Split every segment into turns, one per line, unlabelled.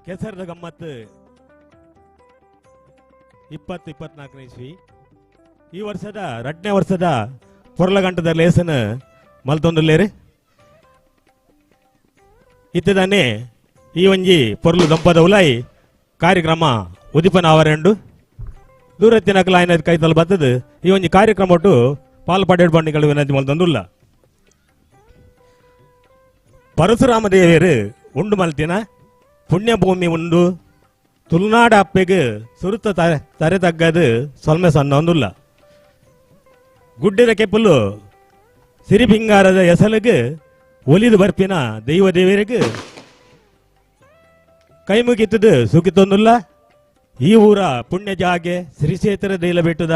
ಕೆಸರದ ಗಮ್ಮತ್ತು 2024ನೇ ಇಸ್ವಿ ಈ ವರ್ಷದ 2ನೇ ವರ್ಷದ ಪೊರ್ಲಗಂಟದ ಲೇಸನ್ ಮಲ್ತೊಂದುಲ್ಲೇರು ಇತ್ತದಾನೆ ಈ ಒಂಜಿ ಪೊರ್ಲು ದಂಪದ ಉಲಾಯಿ ಕಾರ್ಯಕ್ರಮ ಉದಿಪನ ಅವರೆಂಡು ದೂರತ್ತಿನಕಲ ಆಯ್ನ ಕೈತಲ್ ಬತ್ತದು ಈ ಒಂಜಿ ಕಾರ್ಯಕ್ರಮ ಒಟ್ಟು ಪಾಲ್ ಪಡೆಡ್ ಬಂಡಿಗಳು ವಿನಂತಿ ಮಲ್ತೊಂದುಲ್ಲ. ಪರಶುರಾಮ ದೇವರು ಉಂಡು ಮಲ್ತಿನ ಪುಣ್ಯಭೂಮಿ ಉಂಡು ತುಳುನಾಡ ಅಪ್ಪೆಗೆ ಸುರುತ ತರೆ ತಗ್ಗದು ಸೊಲ್ಮೆ ಸಣ್ಣ ಒಂದುಲ್ಲ. ಗುಡ್ಡದ ಕೆಪ್ಪಲು ಸಿರಿಬಿಂಗಾರದ ಎಸಲಿಗೆ ಒಲಿದು ಬರ್ಪಿನ ದೈವ ದೇವರಿಗೆ ಕೈ ಮುಗಿತದು ಸುಖಿತೊಂದುಲ್ಲ. ಈ ಊರ ಪುಣ್ಯ ಜಾಗೆ ಶ್ರೀಕ್ಷೇತ್ರ ದೈಲ ಬೆಟ್ಟದ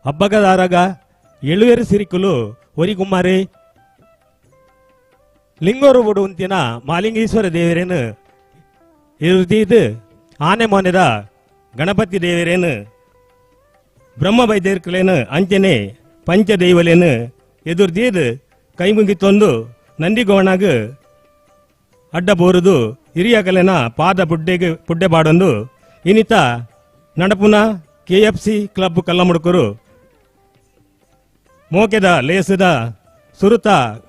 ಹಬ್ಬಗದಾರಗ ಎಳುವೆರು ಸಿರಿಕುಲು ಒರಿಗುಮಾರಿ ಲಿಂಗೋರು ಬುಡು ಉಂತಿನ ಮಾಲಿಂಗೇಶ್ವರ ದೇವರೇನು ಇರುದೀದು ಆನೆ ಮೊನೆದ ಗಣಪತಿ ದೇವರೇನು ಬ್ರಹ್ಮ ಬೈದೇರ್ಕಲೇನು ಅಂಚನೆ ಪಂಚದೈವಲೇನು ಎದುರ್ದೀದು ಕೈ ಮುಗಿತೊಂದು ನಂದಿಗೋಣಾಗ ಅಡ್ಡ ಬೋರುದು ಹಿರಿಯಕಲೆನ ಪಾದ ಪುಡ್ಡೆಗೆ ಪುಡ್ಡೆ ಬಾಡೊಂದು ಇನ್ನಿತ ನಡಪುನ K F C club Kallamudkur ಮೋಕೆದ ಲೇಸದ ಸುರುತ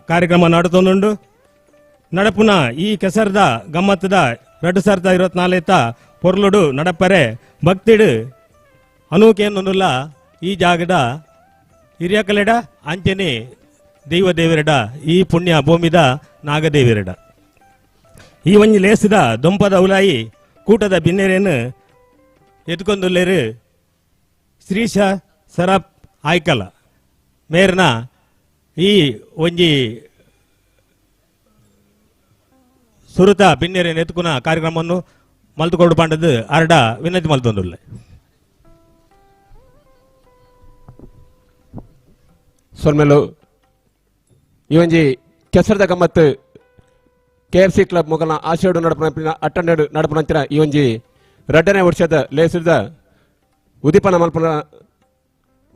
ಕಾರ್ಯಕ್ರಮ ನಡತೊಂದುಂಡು. ನಡಪುನ ಈ ಕೆಸರದ ಗಮ್ಮತ್ತದ 2024 ಪೊರ್ಲುಡು ನಡಪರೆ ಭಕ್ತಿಡು ಅನೂಕೇನೊಂದುಲ್ಲ ಈ ಜಾಗದ ಹಿರಿಯಕಲೆಡ ಅಂಚನೆ ದೈವ ದೇವರೆಡ ಈ ಪುಣ್ಯ ಭೂಮಿದ ನಾಗದೇವರೆಡ ಈ ಒಂಜಿ ಲೇಸದ ದೊಂಪದ ಉಲಾಯಿ ಕೂಟದ ಬಿನ್ನೆರೇನು ಎತ್ಕೊಂದುಲ್ಲೇರು ಶ್ರೀಶ ಸರಪ್ ಆಯ್ಕಲ ಮೇರ್ನ ಈ ಒಂಜಿ ಸುರುತ ಬಿನ್ನೆರೇನು ಎತ್ಕುನ ಕಾರ್ಯಕ್ರಮವನ್ನು ಮಲ್ತುಕೊಡು ಪಂಡದು ಅರ್ಡ ವಿನಂತಿ ಮಲ್ತೊಂದುಲ್ಲೆ.
ಸೊಲ್ಮೆಲು ಈ ಒಂಜಿ ಕೆಸರದ ಗಮ್ಮತ್ತು K F C club ಮೊಗಲ ಆಶೇಡು ನಡಪುನ ಅಟ್ಟಂಡೆಡು ನಡಪುನಂಚಿನ ಈ ಒಂಜಿ 2ನೇ ವರ್ಷದ ಲೇಸದ ಉದೀಪನ ಮಲ್ಪನ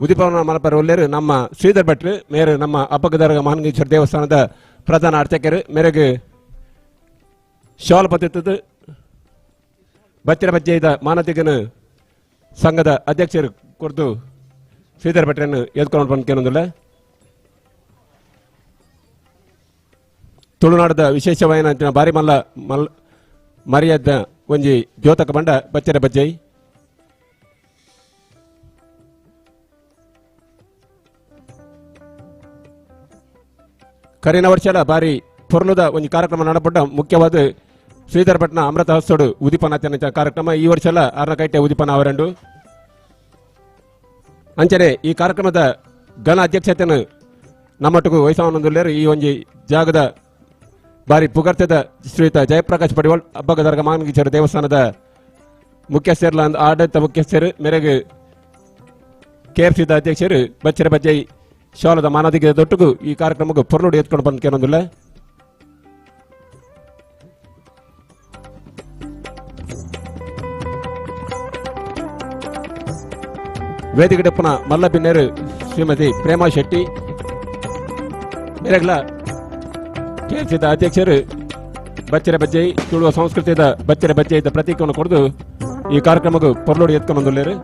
ಉದೀಪನ ಮಲ್ಪರ ಒಲ್ಲೇರು ನಮ್ಮ ಶ್ರೀಧರ್ ಭಟ್ರು ಮೇರು ನಮ್ಮ ಅಪ್ಪಗದರ್ಗ ಮಹಾನಗೇಶ್ವರ ದೇವಸ್ಥಾನದ ಪ್ರಧಾನ ಅರ್ಚಕರು ಮೇರೆಗೆ ಶಾಲ್ ಪತ್ತಿತ್ತದು ಬಚ್ಚಿರ ಬಜ್ಜೆದ ಮಾನತಿಗನ ಸಂಘದ ಅಧ್ಯಕ್ಷರು ಕೊರ್ದು ಶ್ರೀಧರ್ ಭಟ್ರನ್ನು ಎದ್ಕೊಂಡು ಬಂದ್ಕೇನೊಂದಿಲ್ಲ. ತುಳುನಾಡದ ವಿಶೇಷವಾಯಿನ ಬಾರಿ ಮಲ್ಲ ಮಲ್ ಮರ್ಯಾದ ಒಂಜಿ ಜ್ಯೋತಕ ಬಂಡ ಬಚ್ಚರ ಬಜ್ಜೈ. ಕರಿನ ವರ್ಷದ ಬಾರಿ ಪೊರ್ಲುದ ಒಂಜಿ ಕಾರ್ಯಕ್ರಮ ನಡಪಟ್ಟ ಮುಖ್ಯವಾದ ಶ್ರೀಧರ್ ಭಟ್ನ ಅಮೃತ ಹಸ್ತೋಡು ಉದೀಪನ ಕಾರ್ಯಕ್ರಮ ಈ ವರ್ಷ ಅರ್ನಕೈಟೆ ಉದೀಪನ ಅವರಂಡು. ಅಂಚನೆ ಈ ಕಾರ್ಯಕ್ರಮದ ಘನ ಅಧ್ಯಕ್ಷತೆಯನ್ನು ನಮ್ಮೊಟ್ಟಿಗೂ ವಹಿಸವನೊಂದುಲ್ಲೇರು ಈ ಒಂಜಿ ಜಾಗದ ಬಾರಿ ಪುಗರ್ತೆದ ಶ್ರೀಯುತ ಜಯಪ್ರಕಾಶ್ ಪಡಿವಾಳ್ ಅಬ್ಬಗದರ್ಗ ಮಾನಗೀಶ್ವರ ದೇವಸ್ಥಾನದ ಮುಖ್ಯಸ್ಥರ್ಲ ಆಡಳಿತ ಮುಖ್ಯಸ್ಥರು ಮೇರೆಗೆ ಕೆ ಎಫ್ ಸಿದ ಅಧ್ಯಕ್ಷರು ಬಚ್ಚರ ಬಜ್ಜೈ ಶಾಲದ ಮಾನದಿಗೆ ದೊಟ್ಟುಗು ಈ ಕಾರ್ಯಕ್ರಮಕ್ಕೆ ಪೊರ್ಲುಡು ಎತ್ಕೊಂಡು ಬಂದ ಕೇನೊಂದಿಲ್ಲ. ವೇದಿಕೆಡಪ್ಪನ ಮಲ್ಲ ಬಿನ್ನೇರು ಶ್ರೀಮತಿ ಪ್ರೇಮಾ ಶೆಟ್ಟಿ ಮೇರೆಗ್ಲ ಕೆ ಎಫ್ ಸಿದ ಅಧ್ಯಕ್ಷರು ಬಚ್ಚರ ಬಜ್ಜೈ ತುಳುವ ಸಂಸ್ಕೃತಿಯ ಬಚ್ಚರ ಬಜ್ಜೈದ ಪ್ರತೀಕವನ್ನು ಕೊಡದು ಈ ಕಾರ್ಯಕ್ರಮಕ್ಕೆ ಪೊರ್ಲೋಡಿ ಎತ್ಕೊಂಡು ಬಂದುಲ್ಲೇರು.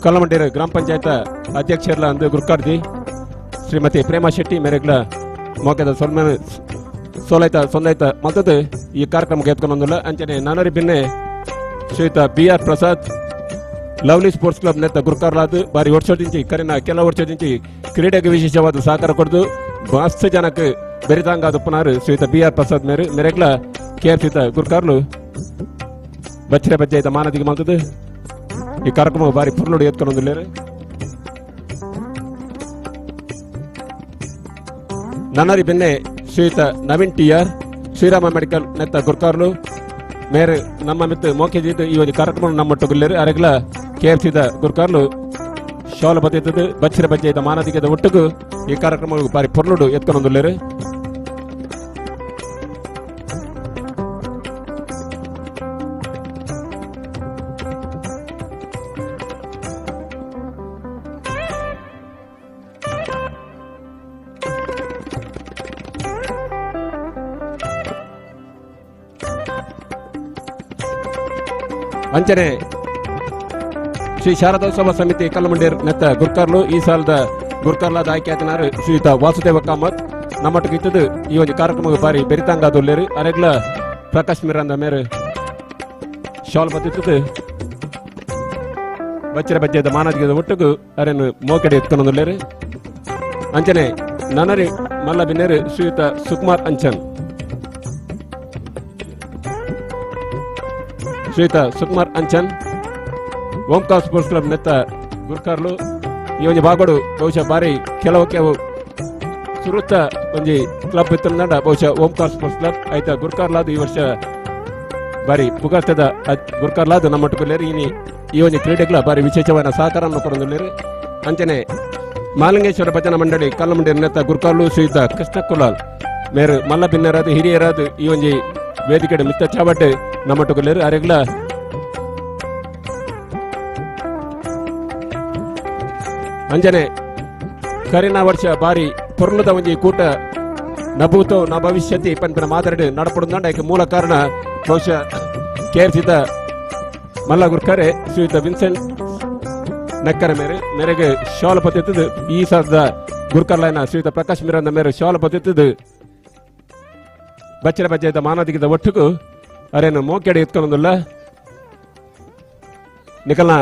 ಕಲ್ಲಮಂಡೇರು ಗ್ರಾಮ ಪಂಚಾಯತ್ ಅಧ್ಯಕ್ಷರ್ಲ ಅಂದು ಗುರುಕಾರ್ದಿ ಶ್ರೀಮತಿ ಪ್ರೇಮಾ ಶೆಟ್ಟಿ ಮೇರೆಗ್ಲ ಮೋಕೆದ ಸೊಲ್ಮೆ ಸೋಲೈತ ಸೊಂದೈತ ಮತ್ತದು ಈ ಕಾರ್ಯಕ್ರಮಕ್ಕೆ ಎತ್ಕೊಂಡು ಬಂದಿಲ್ಲ. ಅಂಚನೆ ನಾನರಿ ಬಿನ್ನೆ ಶ್ರೀಯುತ B R Prasad lovely sports club ನೇತ ಗುರುಕಾರ್ಲಾದ್ ಬಾರಿ ವರ್ಷದಿಂಚಿ ಕರಿನ ಕೆಲವು ವರ್ಷದಿಂಚಿ ಕ್ರೀಡೆಗೆ ವಿಶೇಷವಾದ ಸಹಕಾರ ಕೊಡದು ಮಸ್ತ್ ಜನಕ್ಕೆ ಬೆರಿತಾಂಗಾದ ಪುನಾರು ಶ್ರೀಯುತ ಬಿ ಆರ್ ಪ್ರಸಾದ್ ಮೇರು ಮೇರೆಗ್ಲ ಕೆ ಎಫ್ ಸಿತ ಗುರುಕಾರ್ಲು ಬಚ್ಚಿರ ಬಜ್ಜಾಯ್ತ ಮಾನದಿಗೆ ಮಲ್ತದು ಈ ಕಾರ್ಯಕ್ರಮ ಬಾರಿ ಪುರ್ಲುಡು ಎತ್ಕೊಂಡೊಂದುಲ್ಲೇರು. ನನ್ನರಿ ಬೆನ್ನೆ ಶ್ರೀಯುತ ನವೀನ್ ಟಿ ಆರ್ ಶ್ರೀರಾಮ ಮೆಡಿಕಲ್ ನೆತ್ತ ಗುರ್ಕಾರ್ಲು ಮೇರು ನಮ್ಮ ಮಿತ್ತು ಮೋಕೆ ಜೀತು ಈ ಒಂದು ಕಾರ್ಯಕ್ರಮ ನಮ್ಮೊಟ್ಟುಗುಲ್ಲೇರು. ಅರೆಗ್ಲ ಕೆ ಎಫ್ ಸಿದ ಗುರ್ಕಾರ್ಲು ಶಾಲ ಬತ್ತಿತ್ತದು ಬಚ್ಚಿರ ಬಜ್ಜಾಯ್ತ ಮಾನದಿಗೆದ ಒಟ್ಟುಗು ಈ ಕಾರ್ಯಕ್ರಮ ಬಾರಿ ಪೊರ್ಲುಡು ಎತ್ಕೊಂಡೊಂದುಲ್ಲೇರು. ಅಂಚನೆ ಶ್ರೀ ಶಾರದೋತ್ಸವ ಸಮಿತಿ ಕಲ್ಲಮಂಡೇರ್ ನೆತ್ತ ಗುರ್ಕಾರ್ಲು ಈ ಸಾಲದ ಗುರ್ಕಾರ್ಲಾದ ಆಯ್ಕೆ ಆತನಾರು ಶ್ರೀಯುತ ವಾಸುದೇವ ಕಾಮತ್ ನಮ್ಮಟ್ಟಿಗೆ ಇತ್ತದು ಈ ಒಂದು ಕಾರ್ಯಕ್ರಮಕ್ಕೆ ಬಾರಿ ಬೆರಿತಾಂಗಾದುಲ್ಲೇರು. ಅರೆಗ್ಲ ಪ್ರಕಾಶ್ ಮಿರಾಂದ ಮೇರೆ ಶಾಲ್ ಬತ್ತಿತ್ತದು ಬಚ್ಚರ ಬಜ್ಜದ ಮಾನದಿಗದ ಒಟ್ಟುಗು ಅರೆನು ಮೋಕೆಡೆ ಎತ್ಕೊಂಡೊಂದುಲ್ಲೇರು. ಅಂಚನೆ ನನರಿ ಮಲ್ಲ ಬಿನ್ನೇರು ಶ್ರೀಯುತ ಸುಕುಮಾರ್ ಅಂಚನ್ ಶ್ರೀಯುತ ಸುಕುಮಾರ್ ಅಂಚನ್ ಓಂಕಾರ ಸ್ಪೋರ್ಟ್ಸ್ ಕ್ಲಬ್ ನೆತ್ತ ಗುರ್ಕಾರ್ಲು ಈ ಒಂಜಿ ಬಾಗೋಡು ಬಹುಶಃ ಬಾರಿ ಕೆಲವು ಕೆಲವು ಸುರುತ್ತ ಒಂಜಿ ಕ್ಲಬ್ ಇತ್ತಂಡ ಬಹುಶಃ ಓಂಕಾರ ಸ್ಪೋರ್ಟ್ಸ್ ಕ್ಲಬ್ ಆಯ್ತಾ ಗುರ್ಕಾರ್ಲಾದ ಈ ವರ್ಷ ಬಾರಿ ಪುಗರ್ತದ ಗುರ್ಕಾರ್ಲಾದ ನಮ್ಮೊಟ್ಟುಗುಲ್ಲೇರು. ಇನಿ ಈ ಒಂಜಿ ಕ್ರೀಡೆಗಳ ಬಾರಿ ವಿಶೇಷವಾದ ಸಹಕಾರವನ್ನು ಕೊರೊಂದುಲ್ಲೇರು. ಅಂಚನೆ ಮಾಲಿಂಗೇಶ್ವರ ಭಜನಾ ಮಂಡಳಿ ಕಲ್ಲಮುಂಡಿ ನೆತ್ತ ಗುರ್ಕಾರ್ಲು ಶ್ರೀಯುತ ಕೃಷ್ಣ ಕುಲಾಲ್ ಮೇರು ಮಲ್ಲ ಬಿನ್ನರಾದ ಹಿರಿಯರಾದ ಈ ಒಂಜಿ ವೇದಿಕೆ ಮಿತ್ತ ಚಾವಟ್ಟೆ ನಮ್ಮೊಟ್ಟುಗುಲ್ಲೇರು. ಅರೆಗ್ಲ ಅಂಜನೆ ಕರಿನ ವರ್ಷ ಬಾರಿ ಪೊರ್ಲುದ ಒಂಜಿ ಕೂಟ ನಭೂತೋ ನ ಭವಿಷ್ಯತಿ ಪನ್ಪಿನ ಮಾತಾಡಿ ನಡಪಡುಂದಂಡ ಮೂಲ ಕಾರಣ ಬಹುಶಃ ಕೇರ್ಸಿದ ಮಲ್ಲ ಗುರ್ಕರೆ ಶ್ರೀಯುತ ವಿನ್ಸೆಂಟ್ ನೆಕ್ಕರ ಮೇರೆ ಮೇರೆಗೆ ಶಾಲ ಪತ್ತಿತ್ತದು ಈ ಸಾಲದ ಗುರ್ಕರ್ಲೈನ ಶ್ರೀಯುತ ಪ್ರಕಾಶ್ ಮಿರಂದ ಮೇರೆ ಶಾಲ ಪತ್ತಿತ್ತದು ಬಚ್ಚರ ಬಜ್ಜೆದ ಮಾನದಿಗದ ಒಟ್ಟುಗು ಅರೇನು ಮೋಕೆಡೆ ಎತ್ಕೊಂಡೊಂದುಲ್ಲ. ನಿಕಲ್ನ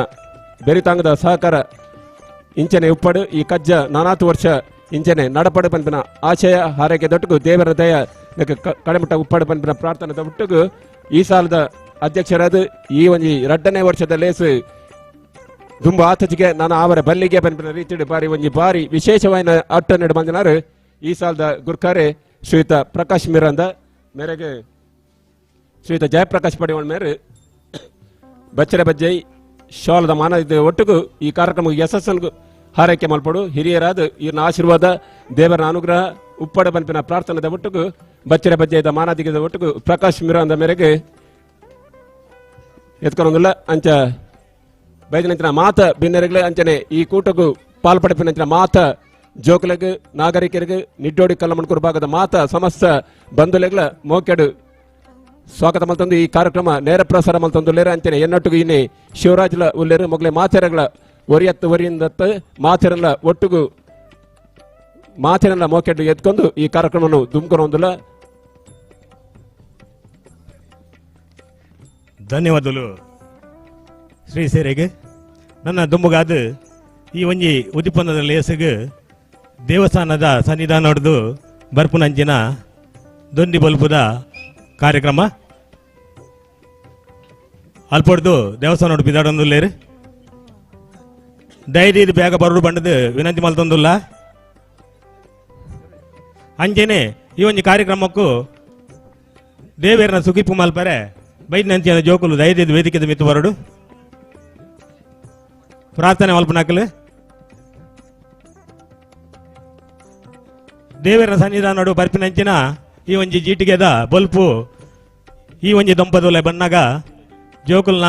ಬೆರಿತಾಂಗದ ಸಹಕಾರ ಇಂಚನೆ ಉಪ್ಪಡು ಈ ಕಜ್ಜ ನಾನಾತು ವರ್ಷ ಇಂಚನೆ ನಡಪಡು ಪನ್ಪಿನ ಆಶಯ ಹಾರೈಕೆ ದೊಟ್ಟುಗು ದೇವರ ದಯ ಕಡೆಮಟ್ಟ ಉಪ್ಪಡು ಪನ್ಪಿನ ಪ್ರಾರ್ಥನೆ ಒಟ್ಟುಗು ಈ ಸಾಲದ ಅಧ್ಯಕ್ಷರಾದ ಈ ಒಂಜಿ ರಡ್ಡನೇ ವರ್ಷದ ಲೇಸು ದುಂಬು ಆತಚಿಗೆ ನಾನು ಅವರ ಬಲ್ಲಿಗೆ ಪನ್ಪಿನ ರೀತಿಡು ಬಾರಿ ಒಂಜಿ ಬಾರಿ ವಿಶೇಷವಾದ ಅಟ್ಟ ನೆಡು ಬಂದಿನಾರು ಈ ಸಾಲದ ಗುರ್ಕಾರೆ ಶ್ರೀಯುತ ಪ್ರಕಾಶ್ ಮಿರಂದ ಮೇರೆಗೆ ಶ್ರೀಯುತ ಜಯಪ್ರಕಾಶ್ ಪಡಿವಳ್ ಮೇರೆ ಬಚ್ಚರ ಬಜ್ಜೈ ಶಾಲದ ಮಾನ ಒಟ್ಟುಗು ಈ ಕಾರ್ಯಕ್ರಮಕ್ಕೆ ಯಶಸ್ಸನ್ನು ಹಾರೈಕೆ ಮಲ್ಪಡು ಹಿರಿಯರಾದ ಈರ್ನ ಆಶೀರ್ವಾದ ದೇವರ ಅನುಗ್ರಹ ಉಪ್ಪಡ ಪನ್ಪಿನ ಪ್ರಾರ್ಥನೆದ ಒಟ್ಟುಗು ಬಚ್ಚರ ಬಜ್ಜೆದ ಮಾನಾದಿಗದ ಒಟ್ಟುಗು ಪ್ರಕಾಶ್ ಮಿರಾಂದ ಮೇರೆಗೆ ಎತ್ಕೊಂಡೊಂದುಲ್ಲ. ಅಂಚ ಬೈದಿನಂಚಿನ ಮಾತ ಬಿನ್ನರಿಗಳೇ ಅಂಚನೆ ಈ ಕೂಟಕ್ಕೂ ಪಾಲ್ಪಡಿಪಿನಂಚಿನ ಮಾತ ಜೋಕುಲೆಗ್ ನಾಗರಿಕರಿಗೆ ನಿಡ್ಡೋಡಿ ಕಲ್ಲಮಣ್ಕೂರು ಭಾಗದ ಮಾತ ಸಮಸ್ತ ಬಂಧುಲೆಗ್ಲ ಮೋಕೆಡು ಸ್ವಾಗತ ಮಲ್ತಂದು ಈ ಕಾರ್ಯಕ್ರಮ ನೇರ ಪ್ರಸಾರ ಮಲ್ತಂದುಲ್ಲೇರು. ಅಂಚನೆ ಎನ್ನೊಟ್ಟಿಗೂ ಇನ್ನಿ ಶಿವರಾಜ್ಲ ಉಲ್ಲೇರು ಮೊಗಲೆ ಮಾತೆರಗಳ ಒರಿಯತ್ತು ಒರಿಯಿಂದತ್ತ ಮಾತೆರಲ್ಲ ಒಟ್ಟುಗು ಮಾತೆರಲ್ಲ ಮೋಕೆಡು ಎತ್ಕೊಂಡು ಈ ಕಾರ್ಯಕ್ರಮವನ್ನು ದುಮ್ಕೊನೊಂದುಲ್ಲ.
ಧನ್ಯವಾದಗಳು ಶ್ರೀ ಸೇರೆಗೆ. ನನ್ನ ದುಂಬುಗಾದ ಈ ಒಂಜಿ ಉದಿಪನದ ಲೇಸಗು ದೇವಸ್ಥಾನದ ಸನ್ನಿಧಾನ ಹೊಡೆದು ಬರ್ಪುನಂಚಿನ ದೊಂದಿ ಬಲ್ಪುದ ಕಾರ್ಯಕ್ರಮ ಅಲ್ಪೊಡ್ದು ದೇವಸ್ಥಾನ ಬಿದಾಡೊಂದುಲ್ಲೇರು. ದಯದೀದು ಬೇಗ ಬರಡು ಬಂಡದು ವಿನಂತಿ ಮಲ್ತೊಂದುಲ್ಲ. ಅಂಚೆನೆ ಈ ಒಂಜಿ ಕಾರ್ಯಕ್ರಮಕ್ಕೂ ದೇವೇರ್ನ ಸುಗಿಪು ಮಲ್ಪರೆ ಬೈದ್ನಂಚಿನ ಜೋಕುಲು ದಯದೀದು ವೇದಿಕೆದ ಮಿತ್ತು ಬರಡು ಪ್ರಾರ್ಥನೆ ಮಲ್ಪನಾಕಲು ದೇವರ ಸನ್ನಿಧಾನಡು ಬರ್ಪಿನಂಚಿನ ಈ ಒಂಜಿ ಜೀಟಿಗೆದ ಬಲ್ಪು ಈ ಒಂಜಿ ದಂಪದುಲೆ ಬಣ್ಣಾಗ ಜೋಕುಲ್ನ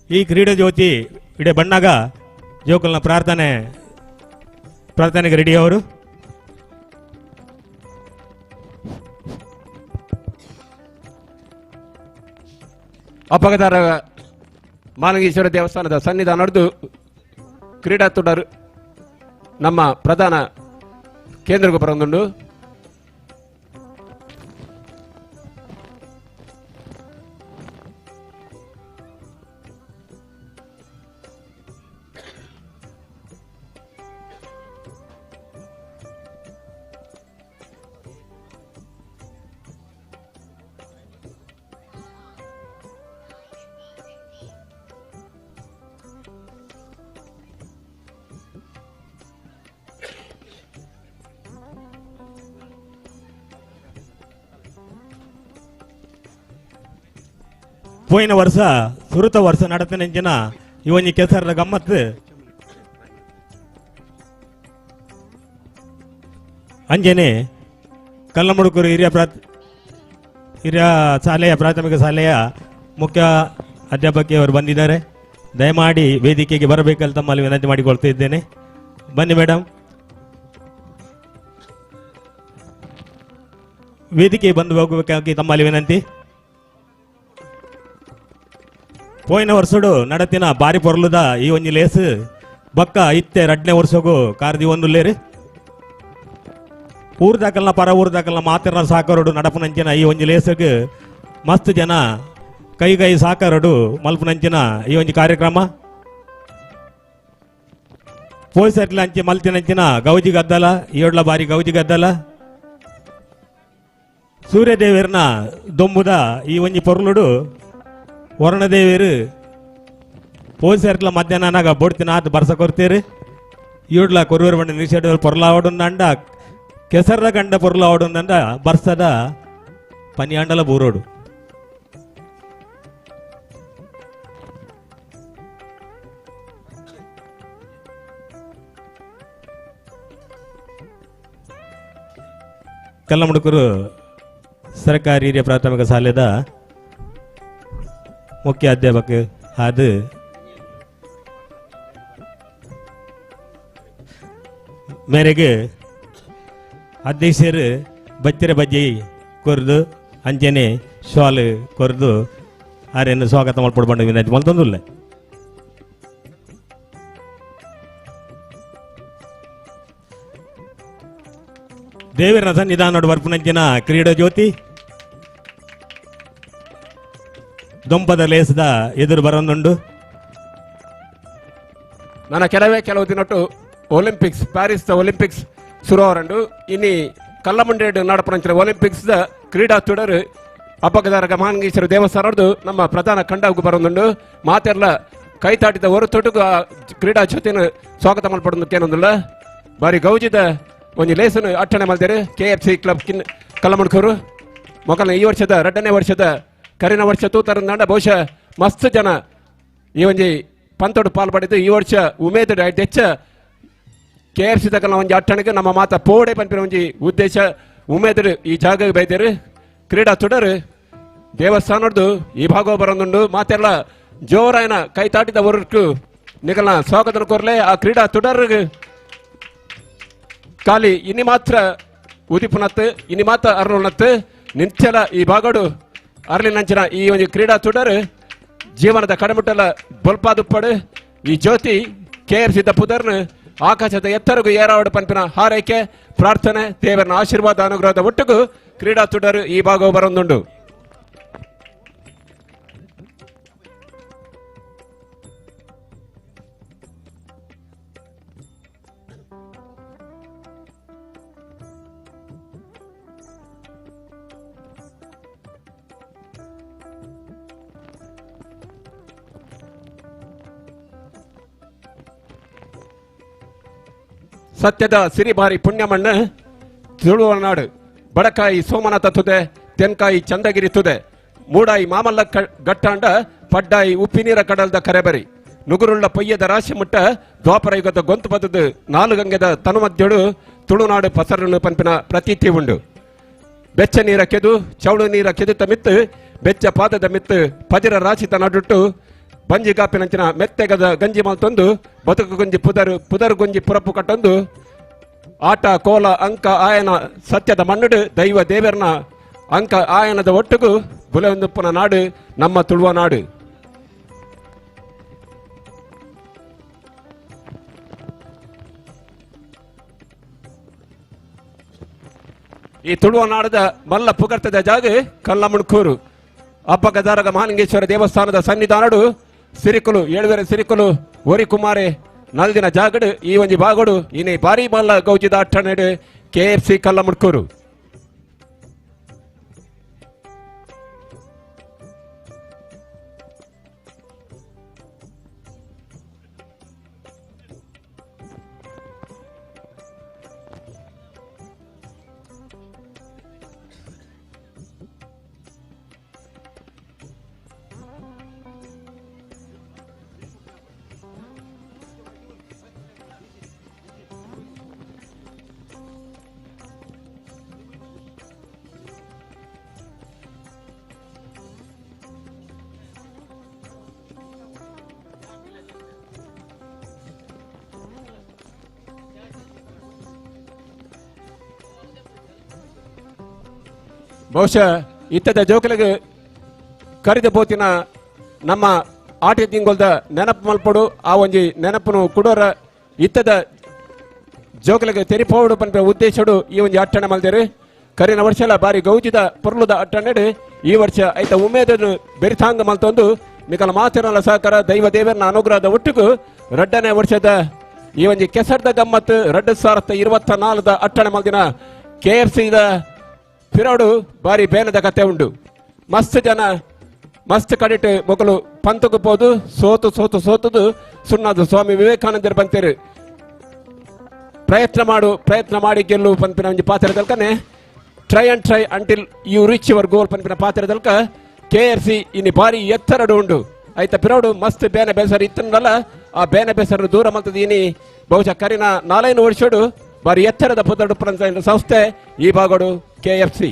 ಈ ಕ್ರೀಡೆ ಜ್ಯೋತಿ ಇಡೆ ಬಣ್ಣಾಗ ಜೋಕುಲ್ನ ಪ್ರಾರ್ಥನೆಗೆ ರೆಡಿ ಅವರು.
ಅಪಗದಾರ ಮಾನಗೇಶ್ವರ ದೇವಸ್ಥಾನದ ಸನ್ನಿಧಾನ ನಡೆದು ಕ್ರೀಡಾ ತುಡರು ನಮ್ಮ ಪ್ರಧಾನ ಕೇಂದ್ರ ಬರೊಂದುಂಡು.
ಪೋಯಿನ ವರ್ಷ ಸುರುತ ವರ್ಷ ನಡತನೆಂಚಿನ ಈ ಒಂಜಿ ಕೆಸರ್ದ ಗಮ್ಮತ್ತು ಅಂಜನೆ ಕಲ್ಲಮುಡುಕೂರು ಹಿರಿಯ ಶಾಲೆಯ ಪ್ರಾಥಮಿಕ ಶಾಲೆಯ ಮುಖ್ಯ ಅಧ್ಯಾಪಕಿಯವರು ಬಂದಿದ್ದಾರೆ. ದಯಮಾಡಿ ವೇದಿಕೆಗೆ ಬರಬೇಕಂತ ತಮ್ಮಲ್ಲಿ ವಿನಂತಿ ಮಾಡಿಕೊಳ್ತಾ ಇದ್ದೇನೆ. ಬನ್ನಿ ಮೇಡಮ್, ವೇದಿಕೆಗೆ ಬಂದು ಹೋಗಬೇಕಾಗಿ ತಮ್ಮಲ್ಲಿ ವಿನಂತಿ. ಪೋಯಿನ ವರ್ಷಡು ನಡತಿನ ಬಾರಿ ಪೊರ್ಲುದ ಈ ಒಂಜಿ ಲೇಸ್ ಬಕ್ಕ ಇತ್ತೆ ರಡ್ನೇ ವರ್ಷಗೂ ಕಾರ್ದಿ ಒಂದು ಲೇರು ಊರ್ದಾಕಲ್ನ ಪರ ಊರ್ದಾಕಲ್ನ ಮಾತಿರ್ನ ಸಾಕರಡು ನಡಪುನಂಚಿನ ಈ ಒಂಜಿ ಲೇಸಗ್ ಮಸ್ತ್ ಜನ ಕೈ ಕೈ ಸಾಕರಡು ಮಲ್ಪುನಂಚಿನ ಈ ಒಂಜಿ ಕಾರ್ಯಕ್ರಮ. ಪೋಯ್ಸರ್ಲ ಅಂಚೆ ಮಲ್ತಿನಂಚಿನ ಗೌಜಿ ಗದ್ದಲ ಏಡ್ಲ ಬಾರಿ ಗೌಜಿ ಗದ್ದಲ. ಸೂರ್ಯದೇವರ್ನ ದೊಂಬುದ ಈ ಒಂಜಿ ಪೊರ್ಲುಡು ವರುಣದೇವರು ಪೋಯ್ಸರ್ಲ ಮಧ್ಯಾಹ್ನ ಬೊಡ್ತಿನ ಆತ ಬರ್ಸ ಕೊರ್ತೀರಿ. ಏಡ್ಲ ಕೊರುವರು ಬಂಡ ನಿಷೇಧ ಪೊರ್ಲಾವಡುಂದಂಡ ಕೆಸರ್ದ ಗಂಡ ಪೊರ್ಲಾವಡುಂದಂಡ ಬರ್ಸದ ಪನಿಯಾಂಡಲ ಬೂರೋಡು. ಕಲ್ಲಮುಡುಕೂರು ಸರ್ಕಾರಿ ಹಿರಿಯ ಪ್ರಾಥಮಿಕ ಶಾಲೆದ ಮುಖ್ಯ ಅಧ್ಯಾಪಕ ಅದು ಮೇರೆಗೆ ಅಧ್ಯಕ್ಷರು ಬಚ್ಚಿರ ಬಜ್ಜಿ ಕೊರ್ದು ಅಂಜನೆ ಶಾಲ್ ಕೊರ್ದು ಆರೆಯನ್ನು ಸ್ವಾಗತ ಮಾಡ್ಪಡ್ ಬಂಡ ವಿನಂತಿ ಮಲ್ತೊಂದುಲ್ಲ. ದೇವರ ಸನ್ನಿಧಾನೋಡು ಬರ್ಪುನಂಚಿನ ಕ್ರೀಡಾ ಜ್ಯೋತಿ ದೊಂಪದ ಲೇಸದ ಎದುರು ಬರೋದುಂಡು.
ನನ್ನ ಕೆಲವೇ ಕೆಲವು ದಿನಟ್ಟು ಒಲಿಂಪಿಕ್ಸ್ ಪ್ಯಾರಿಸ್ ಒಲಿಂಪಿಕ್ಸ್ ಸುರುವರಂಡು ಇನಿ ಕಲ್ಲಮುಂಡೇಡು ನಡಪುನಂಚಿನ ಒಲಿಂಪಿಕ್ಸ್ the ಕ್ರೀಡಾ ತುಡರು ಅಬ್ಬಗದಾರಗ ಮಹಾಂಗೇಶ್ವರ ದೇವಸ್ಥಾನದ್ದು ನಮ್ಮ ಪ್ರಧಾನ ಕಂಡಗೂ ಬರೋದುಂಡು. ಮಾತೆಲ್ಲ ಕೈತಾಟಿದ ಹೊರತೊಟ್ಟುಗು ಆ ಕ್ರೀಡಾ ಜ್ಯೋತಿನ ಸ್ವಾಗತ ಮಲ್ಪಡೋದು ಕೇನೊಂದುಲ್ಲ. ಬಾರಿ ಗೌಜಿದ ಒಂಜಿ ಲೇಸನು ಅಟ್ಟಣೆ ಮಲ್ದೇರು ಕೆ ಎಫ್ ಸಿ ಕ್ಲಬ್ ಕಿನ್ ಕಲ್ಲಮುಡ್ಕೂರು ಮೊಕಲ್ನ ಈ ವರ್ಷದ ರಡ್ಡನೇ ವರ್ಷದ ಕರಿನ ವರ್ಷ ತೂತರಂದಾಂಡ ಬಹುಶಃ ಮಸ್ತ್ ಜನ ಈ ಒಂಜಿ ಪಂತೋಡು ಪಾಲ್ ಪಡೆದು ಈ ವರ್ಷ ಉಮೇದು ಹೆಚ್ಚ ಕೆ ಎಫ್ ಸಿ ತಕಲ್ನ ಒಂಜಿ ಅಟ್ಟಣೆಗೆ ನಮ್ಮ ಮಾತ ಪೋಡೆ ಪನ್ಪಿನ ಒಂಜಿ ಉದ್ದೇಶ ಉಮೇದರು ಈ ಜಾಗ ಬೈದೇರು. ಕ್ರೀಡಾ ತುಡರು ದೇವಸ್ಥಾನದ್ದು ಈ ಭಾಗ ಬರೋದುಂಡು. ಮಾತೆಲ್ಲ ಜೋರಾಯನ ಕೈ ತಾಟಿದ ಹೊರಟು ನಿಗಲ್ನ ಸ್ವಾಗತ ಕೋರ್ಲೆ ಆ ಕ್ರೀಡಾ ತುಡರ್ಗೆ ಖಾಲಿ ಇನಿ ಮಾತ್ರ ಉದಿಪುನತ್ತು ಇನಿ ಮಾತ್ರ ಅರುಣತ್ತು ನಿಂಚಲ ಈ ಭಾಗಡು ಅರಳಿನಂಚಿನ ಈ ಒಂದು ಕ್ರೀಡಾ ತುಡರು ಜೀವನದ ಕಡಮುಟ್ಟಲ ಬೊಲ್ಪಾದುಪ್ಪಡು ಈ ಜ್ಯೋತಿ ಕೆ ಎಫ್ ಸಿದ್ದ ಪುದರ್ನು ಆಕಾಶದ ಎತ್ತರಗು ಏರಾವಡು ಪಂಪಿನ ಹಾರೈಕೆ ಪ್ರಾರ್ಥನೆ ದೇವರನ ಆಶೀರ್ವಾದ ಅನುಗ್ರಹದ ಒಟ್ಟಿಗೂ ಕ್ರೀಡಾ ತುಡರು ಈ ಭಾಗವು ಬರೊಂದುಂಡು. ಸತ್ಯದ ಸಿರಿಬಾರಿ ಪುಣ್ಯಮಣ್ಣು ತುಳುವನಾಡು ಬಡಕಾಯಿ ಸೋಮನಾಥ ತುದೆ ತೆನ್ಕಾಯಿ ಚಂದಗಿರಿ ತುದೆ ಮೂಡಾಯಿ ಮಾಮಲ್ಲ ಗಟ್ಟಾಂಡ ಪಡ್ಡಾಯಿ ಉಪ್ಪಿನೀರ ಕಡಲ್ದ ಕರೆಬರಿ ನುಗುರುಳ್ಳ ಪೊಯ್ಯದ ರಾಶಿ ಮುಟ್ಟ ದ್ವಾಪರ ಯುಗದ ಗೊಂತು ಬದದು ನಾಲು ಗಂಗೆದ ತನುಮಧ್ಯಡು ತುಳುನಾಡು ಪಸರನ್ನು ಪಂಪಿನ ಪ್ರತೀತಿ ಉಂಡು. ಬೆಚ್ಚ ನೀರ ಕೆದು ಚೌಳು ನೀರ ಕೆದುತ ಮಿತ್ತು ಬೆಚ್ಚ ಪಾದದ ಮಿತ್ತು ಪದಿರ ರಾಶಿತ ನಡುಟ್ಟು ಬಂಜಿಗಾಪಿನಂಚಿನ ಮೆತ್ತೆಗದ ಗಂಜಿ ಮಲ್ತೊಂದು ಬದುಕು ಗುಂಜಿ ಪುದರು ಪುದರು ಗುಂಜಿ ಪುರಪ್ಪು ಕಟ್ಟೊಂದು ಆಟ ಕೋಲ ಅಂಕ ಆಯನ ಸತ್ಯದ ಮಣ್ಣುಡು ದೈವ ದೇವರನ ಅಂಕ ಆಯನದ ಒಟ್ಟುಗು ಬುಲೆಯೊಂದುಪ್ಪನ ನಾಡು ನಮ್ಮ ತುಳುವ ನಾಡು. ಈ ತುಳುವ ನಾಡದ ಮಲ್ಲ ಪುಗರ್ತದ ಜಾಗ ಕಲ್ಲಮುಣ್ಕೂರು ಅಬ್ಬಗದಾರಗ ಮಹಾಲಿಂಗೇಶ್ವರ ದೇವಸ್ಥಾನದ ಸನ್ನಿಧಾನಡು ಸಿರಿಕುಲು ಏಳುವೆರೆ ಸಿರಿಕುಲು ಒರಿ ಕುಮಾರೆ ನಲ್ದಿನ ಜಾಗಡು ಈ ಒಂಜಿ ಬಾಗೋಡು ಇನಿ ಬಾರಿ ಮಲ್ಲ ಗೌಜಿದ ಅಟ್ಟಣೆಡು ಕೆ ಎಫ್ ಸಿ ಕಲ್ಲಮುಣ್ಕೂರು. ಬಹುಶಃ ಇತ್ತದ ಜೋಕುಲೆಗ್ ಕರಿದ ಪೋತಿನ ನಮ್ಮ ಆಟಿ ತಿಂಗೊಲ್ದ ನೆನಪು ಮಲ್ಪೊಡು ಆ ಒಂಜಿ ನೆನಪುನು ಕುಡೋರ ಇತ್ತದ ಜೋಕುಲೆಗ್ ತೆರಿಪೋಡು ಪನ್ಪಿನ ಉದ್ದೇಶಡು ಈ ಒಂಜಿ ಅಟ್ಟಣೆ ಮಲ್ದೇರು. ಕರಿನ ವರ್ಷಲ ಬಾರಿ ಗೌಜಿದ ಪೊರ್ಲುದ ಅಟ್ಟಣೆಡು ಈ ವರ್ಷ ಐತ ಉಮೇದನ್ನು ಬೆರಿತಾಂಗ ಮಲ್ತೊಂದು ನಿಕಲ ಮಾತಿರಲ ಸಹಕಾರ ದೈವ ದೇವರನ ಅನುಗ್ರಹದ ಒಟ್ಟುಗು ರಡ್ಡನೇ ವರ್ಷದ ಈ ಒಂಜಿ ಕೆಸರ್ದ ಗಮ್ಮತ್ 2024 ಅಟ್ಟಣೆ ಮಲ್ದಿನ ಕೆ ಎಫ್ ಸಿದ ಪಿರೋಡು ಬಾರಿ ಬೇನದ ಕತೆ ಉಂಡು. ಮಸ್ತ್ ಜನ ಮಸ್ತ್ ಕಡಿಟ್ ಮೊಕಲು ಪಂತకు ಪೋದು ಸೋತು ಸೋತು ಸೋತದು ಸುಣ್ಣದು ಸ್ವಾಮಿ ವಿವೇಕಾನಂದರು ಬಂತೇರು ಪ್ರಯತ್ನ ಮಾಡು ಪ್ರಯತ್ನ ಮಾಡಿ ಗೆಲ್ಲು ಪನ್ಪಿನ ಒಂಜಿ ಪಾತ್ರ ತಲ್ಕನೆ try and try until you reach your goal ಪನ್ಪಿನ ಪಾತ್ರ ತಲ್ಕ ಕೆ ಎಫ್ ಸಿ ಇನ್ನು ಬಾರಿ ಎತ್ತರಡು ಉಂಡು. ಐತ ಪಿರೋಡು ಮಸ್ತ್ ಬೇನೆ ಬೇಸರ ಇತ್ತನಲ್ಲ ಆ ಬೇನೆ ಬೇಸರ ದೂರ ಮಲ್ತದ ಇನಿ ಬಹುಶಃ ಕರಿನ 4-5 ವರ್ಷಡು ಬಾರಿ ಎತ್ತರದ ಪುದಡು ಸಂಸ್ಥೆ ಈ ಭಾಗಡು ಕೆ ಎಫ್ ಸಿ.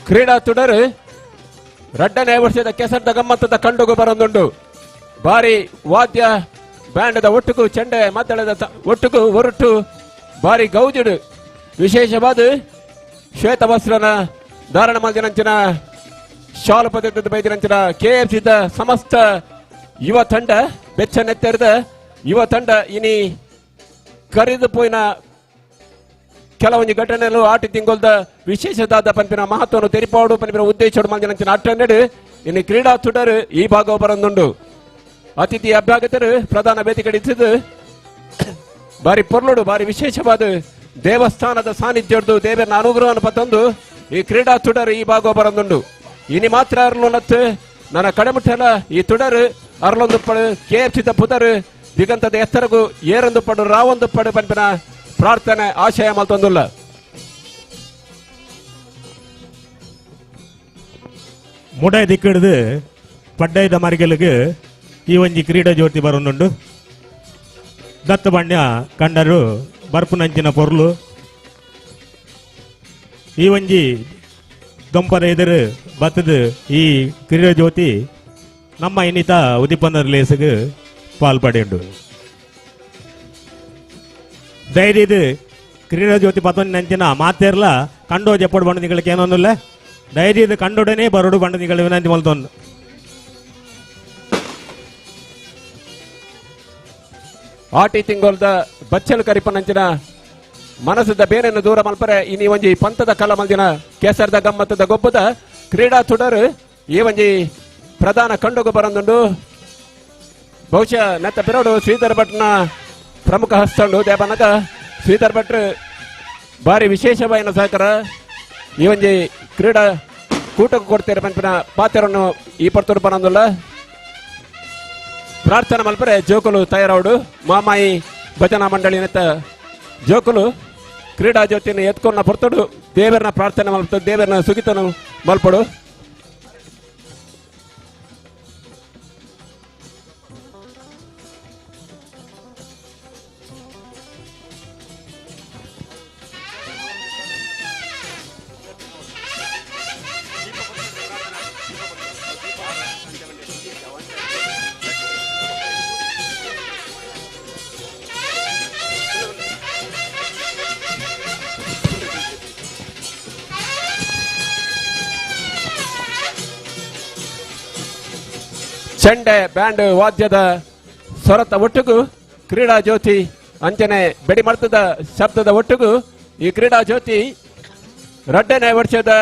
ಕ್ರೀಡಾ ತುಡರು ರಡ್ಡನೇ ವರ್ಷದ ಕೆಸರ್ದ ಗಮ್ಮತ್ತದ ಕಂಡುಗು ಬರೊಂದುಂಡು. ಬಾರಿ ವಾದ್ಯ ಬ್ಯಾಂಡದ ಒಟ್ಟುಗು ಚೆಂಡೆ ಮದ್ದಳದ ಒಟ್ಟುಗು ಒರಟು ಬಾರಿ ಗೌಜಿಡು ವಿಶೇಷವಾದ ಶ್ವೇತವಸ್ತ್ರನ ಧಾರಣ ಮಲ್ದಿನಂಚಿನ ಶಾಲು ಪದ್ಧತಿ ಬೈದಿನಂಚಿನ ಕೆ ಎಫ್ ಸಿದ ಸಮಸ್ತ ಯುವ ತಂಡ ಬೆಚ್ಚನೆತ್ತೆರೆದ ಯುವ ತಂಡ ಇನಿ ಕರಿದು ಪೋಯಿನ ಕೆಲವೊಂದು ಘಟನೆಗಳು ಆಟಿ ತಿಂಗೊಲ್ದ ವಿಶೇಷದಾದ ಪನ್ಪಿನ ಮಹತ್ವವನ್ನು ತೆರಿಪಾಡು ಪನ್ಪಿನ ಉದ್ದೇಶೋಡು ಮಲ್ದಿನಂಚಿನ ಅಟ್ಟನೆಡು ಇನ್ನು ಕ್ರೀಡಾ ತುಡರು ಈ ಭಾಗ ಬರೊಂದುಂಡು. ಅತಿಥಿ ಅಭ್ಯಾಗತರು ಪ್ರಧಾನ ವೇದಿಕೆ ಇತ್ತಿದ್ದು ಬಾರಿ ಪೊರ್ಲುಡು ಬಾರಿ ವಿಶೇಷವಾದ ದೇವಸ್ಥಾನದ ಸಾನ್ನಿಧ್ಯದ್ದು ದೇವರನ ಅನುಗ್ರಹವನ್ನು ಪತ್ತೊಂದು ಈ ಕ್ರೀಡಾ ತುಡರು ಈ ಭಾಗ ಬರೊಂದುಂಡು. ಇನಿ ಮಾತ್ರ ಅರ್ಲೊನತ್ತು ನನ್ನ ಕಡೆಮುಟ್ಟಲ ಈ ತುಡರು ಅರ್ಲೊಂದು ಪಡು ಕೆ ಎಫ್ ಸಿದ ಪುದರು ದಿಗಂತದ ಎತ್ತರಗು ಏರೊಂದು ಪಡು ರಾವೊಂದು ಪಡು ಪನ್ಪಿನ ಪ್ರಾರ್ಥನೆ ಆಶಯ ಮಲ್ತೊಂದುಲ್ಲ.
ಮುಡೈ ದಿಕ್ಕಿಡ್ದು ಪಡ್ಡೈದ ಮರಿಗಲಿಗೆ ಈ ಒಂಜಿ ಕ್ರೀಡಾ ಜ್ಯೋತಿ ಬರೊಂದುಂಡು. ದತ್ತ ಬಣ್ಣ ಕಂಡರು ಬರ್ಪುನಂಚಿನ ಪೊರ್ಲು ಈ ಒಂಜಿ ದೊಂಪದ ಎದುರು ಬತ್ತದು ಈ ಕ್ರೀಡಾ ಜ್ಯೋತಿ ನಮ್ಮ ಇನ್ನಿತ ಉದಿಪನ ಲೇಸುಗೆ ಪಾಲ್ಪಡೆಯುಂಡು. ಧೈರ್ಯದು ಕ್ರೀಡಾ ಜ್ಯೋತಿ ಪತ್ತೊಂದು ನಂಚಿನ ಮಾತೇರ್ಲ ಕಂಡೋ ಜಪ್ಪಡು ಬಂಡು ನಿಗಳಿಗೆ ಏನೊಂದಿಲ್ಲ ಧೈರ್ಯದ ಕಂಡೊಡನೆ ಬರೋಡು ಬಂಡು ನಿಗಳ ವಿನಂತಿ ಮಲ್ತೊಂದು.
ಆಟಿ ತಿಂಗೊಲ್ದ ಬಚ್ಚಲು ಕರಿಪನಂಚಿನ ಮನಸ್ಸದ ಬೇರೆಯನ್ನು ದೂರ ಮಲ್ಪರೆ ಇನಿ ಒಂಜಿ ಪಂತದ ಕಲ ಮಲ್ದಿನ ಕೇಸರದ ಗಮ್ಮತ್ತದ ಗೊಬ್ಬದ ಕ್ರೀಡಾ ತುಡರು ಈ ಒಂಜಿ ಪ್ರಧಾನ ಕಂಡುಗು ಬರಂದುಂಡು. ಬಹುಶಃ ನೆತ್ತ ಪಿರೋಡು ಶ್ರೀಧರ್ ಭಟ್ನ ಪ್ರಮುಖ ಹಸ್ತಂಡು ದೇವನಗ ಶ್ರೀಧರ್ ಭಟ್ರು ಬಾರಿ ವಿಶೇಷವಾಯಿನ ಸಹಕಾರ ಈ ಒಂಜಿ ಕ್ರೀಡಾ ಕೂಟಕ್ಕೆ ಕೊಡ್ತೇವೆ ಪನ್ಪಿನ ಪಾತ್ರವನ್ನು ಈ ಪರ್ತುಡು ಬರಂದುಲ್ಲ. ಪ್ರಾರ್ಥನೆ ಮಲ್ಪರೆ ಜೋಕುಲು ತಯಾರಾವಡು ಮಾಮಾಯಿ ಭಜನಾ ಮಂಡಳಿ ನೆತ್ತ ಜೋಕುಲು ಕ್ರೀಡಾ ಜ್ಯೋತಿಯನ್ನು ಎತ್ಕೊಂಡ ಪೊರ್ತುಡು ದೇವರನ್ನ ಪ್ರಾರ್ಥನೆ ಮಲ್ಪ ದೇವರನ್ನ ಸುಗಿತನು ಮಲ್ಪಡು. ಚೆಂಡೆ ಬ್ಯಾಂಡ್ ವಾದ್ಯದ ಸ್ವರತ ಒಟ್ಟುಗು ಕ್ರೀಡಾ ಜ್ಯೋತಿ ಅಂಚನೆ ಬೆಡಿಮರ್ತದ ಶಬ್ದದ ಒಟ್ಟುಗು ಈ ಕ್ರೀಡಾ ಜ್ಯೋತಿ ರಡ್ಡನೇ ವರ್ಷದ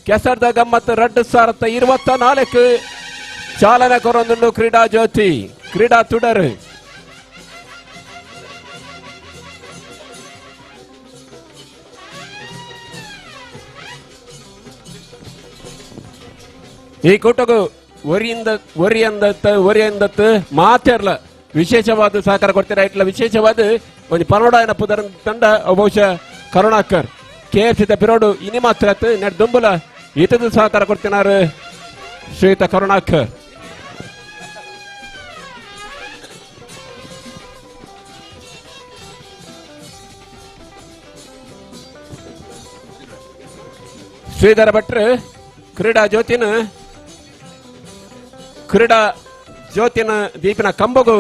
ಕೆಸರ್ದ ಗಮ್ಮತ್ತು 2024 ಚಾಲನೆ ಕೊರೊಂದುಂಡು ಕ್ರೀಡಾ ಜ್ಯೋತಿ ಕ್ರೀಡಾ ತುಡರು. ಈ ಕೂಟಗು ಒರಿಯಿಂದ ಒರಿಯಂದತ್ ಒರಿಯಂದತ್ ಮಾತೆರ್ಲ ವಿಶೇಷವಾದ ಸಹಕಾರ ಕೊಡ್ತೀರ. ಇಟ್ಲ ವಿಶೇಷವಾದ ಒಂದು ಪನೋಡಾಯನ ಪುದರ್ ತಂಡ ಬಹುಶಃ ಕರುಣಾಕರ್ ಕೆ ಎಫ್ ಸಿ ಪಿರೋಡು ಇನಿ ಮಾತ್ರ ನೆಟ್ ದುಂಬುಲ ಇತದ ಸಹಕಾರ ಕೊಡ್ತಿನಾರು ಶ್ರೀಯುತ ಕರುಣಾಕರ್. ಶ್ರೀಧರ ಭಟ್ರು ಕ್ರೀಡಾ ಜ್ಯೋತಿನ ಕ್ರೀಡಾ ಜ್ಯೋತಿನ ದೀಪಿನ ಕಂಬಗು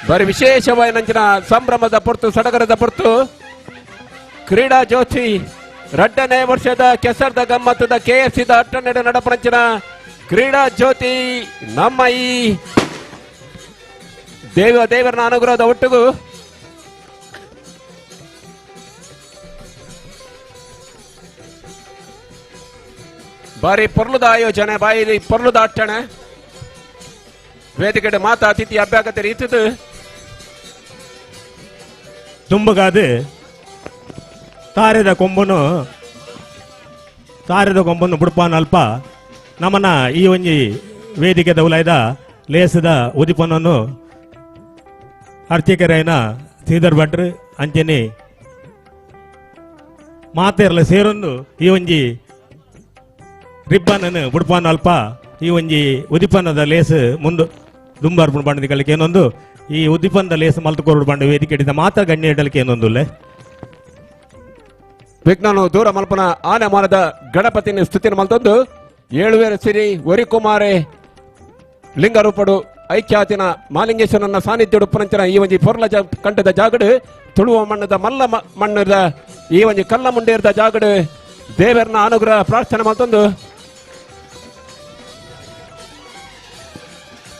ಬರಿ ವಿಶೇಷವಾಗಿ ನಂಚಿನ ಸಂಭ್ರಮದ ಪೊರ್ತು ಸಡಗರದ ಪೊರ್ತು ಕ್ರೀಡಾ ಜ್ಯೋತಿ ರಡ್ಡನೇ ವರ್ಷದ ಕೆಸರ್ದ ಗಮ್ಮತ್ತದ ಕೆ ಎಫ್ ಸಿದ ಅಟ್ಟನೆಡೆ ನಡಪನಂಚಿನ ಕ್ರೀಡಾ ಜ್ಯೋತಿ ನಮ್ಮ ಈ ದೇವರನ ಅನುಗ್ರಹದ ಒಟ್ಟಿಗೂ ಬಾರಿ ಪೊರ್ಲುದ ಆಯೋಜನೆ, ಬಾಯಿ ಪೊರ್ಲುದ ಅಟ್ಟಣೆ. ವೇದಿಕೆ ಮಾತಾ ಅತಿಥಿ ಅಭ್ಯಾಗತ ರೀತಿದು
ತುಂಬಗಾದು ತಾರೆದ ಕೊಂಬನು ತಾರೆದ ಕೊಂಬನ್ನು ಬುಡ್ಪಾನ ಅಲ್ಪ ನಮ್ಮನ ಈ ಒಂಜಿ ವೇದಿಕೆದ ಉಲಾಯ್ದ ಲೇಸದ ಉದಿಪನನ್ನು ಅರ್ಚಕರಾಯನ ಶ್ರೀಧರ್ ಭಟ್ರು ಅಂಚನೆ ಮಾತೆರ್ಲ ಸೇರೊಂದು ಈ ಒಂಜಿ ರಿಬ್ಬನನ್ನು ಬುಡ್ಪಾನ ಅಲ್ಪ ಈ ಒಂಜಿ ಉದಿಪನದ ಲೇಸ್ ಮುಂದು ದುಂಬಾರ್ಪುಣ ಬಂಡದಿಗಳಿಗೆ ಏನೊಂದು ಈ ಉದ್ದೀಪನದ ಲೇಸ್ ಮಲ್ತಕೋರುಡು ಬಂಡ ವೇದಿಕೆ ಹಿಡಿದ ಮಾತ್ರ ಗಣ್ಯ ಇಡಲಿಕ್ಕೆ ಏನೊಂದುಲ್ಲೆ.
ವಿಘ್ನನು ದೂರ ಮಲ್ಪನ ಆನೆ ಮಾನದ ಗಣಪತಿನ ಸ್ತುತಿನ ಮಲ್ತೊಂದು ಏಳುವೇರ ಸಿರಿ ಒರಿಕುಮಾರೆ ಲಿಂಗರೂಪಡು ಐಖ್ಯಾತಿನ ಮಾಲಿಂಗೇಶ್ವರನ ಸಾನ್ನಿಧ್ಯ ಉಪ್ಪನಂಚಿನ ಈ ಒಂಜಿ ಪೊರ್ಲ ಕಂಠದ ಜಾಗಡು ತುಳುವ ಮಣ್ಣದ ಮಲ್ಲ ಮಣ್ಣದ ಈ ಒಂಜಿ ಕಲ್ಲ ಮುಂಡೇರದ ಜಾಗಡು ದೇವರನ ಅನುಗ್ರಹ ಪ್ರಾರ್ಥನೆ ಮಲ್ತೊಂದು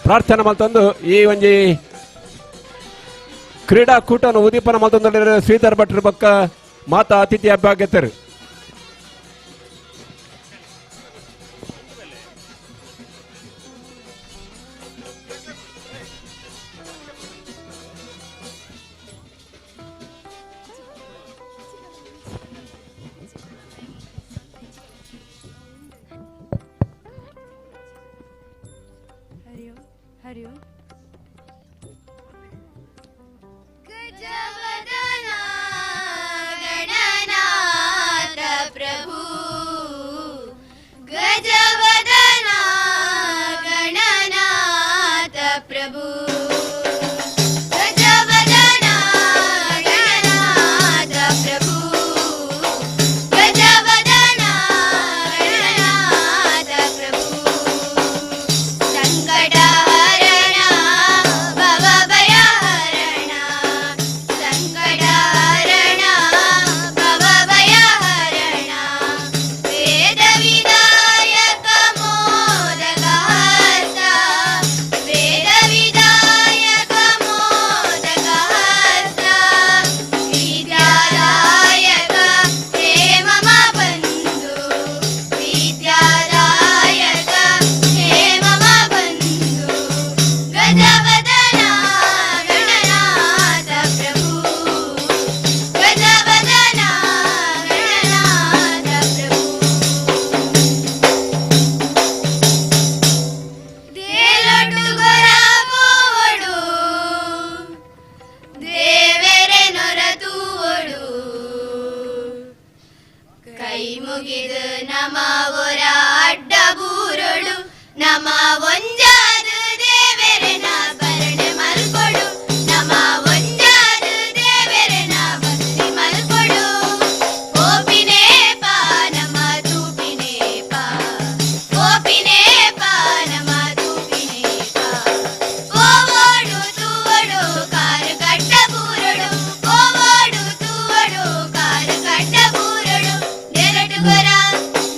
ಪ್ರಾರ್ಥನೆ ಮಲ್ತೊಂದು ಈ ಒಂಜಿ ಕ್ರೀಡಾಕೂಟನ ಉದೀಪನ ಮಲ್ತೊಂದು ಶ್ರೀಧರ್ ಭಟ್ರ ಬಕ್ಕ ಮಾತಾ ಅತಿಥಿ ಅಭ್ಯಾಗತರು.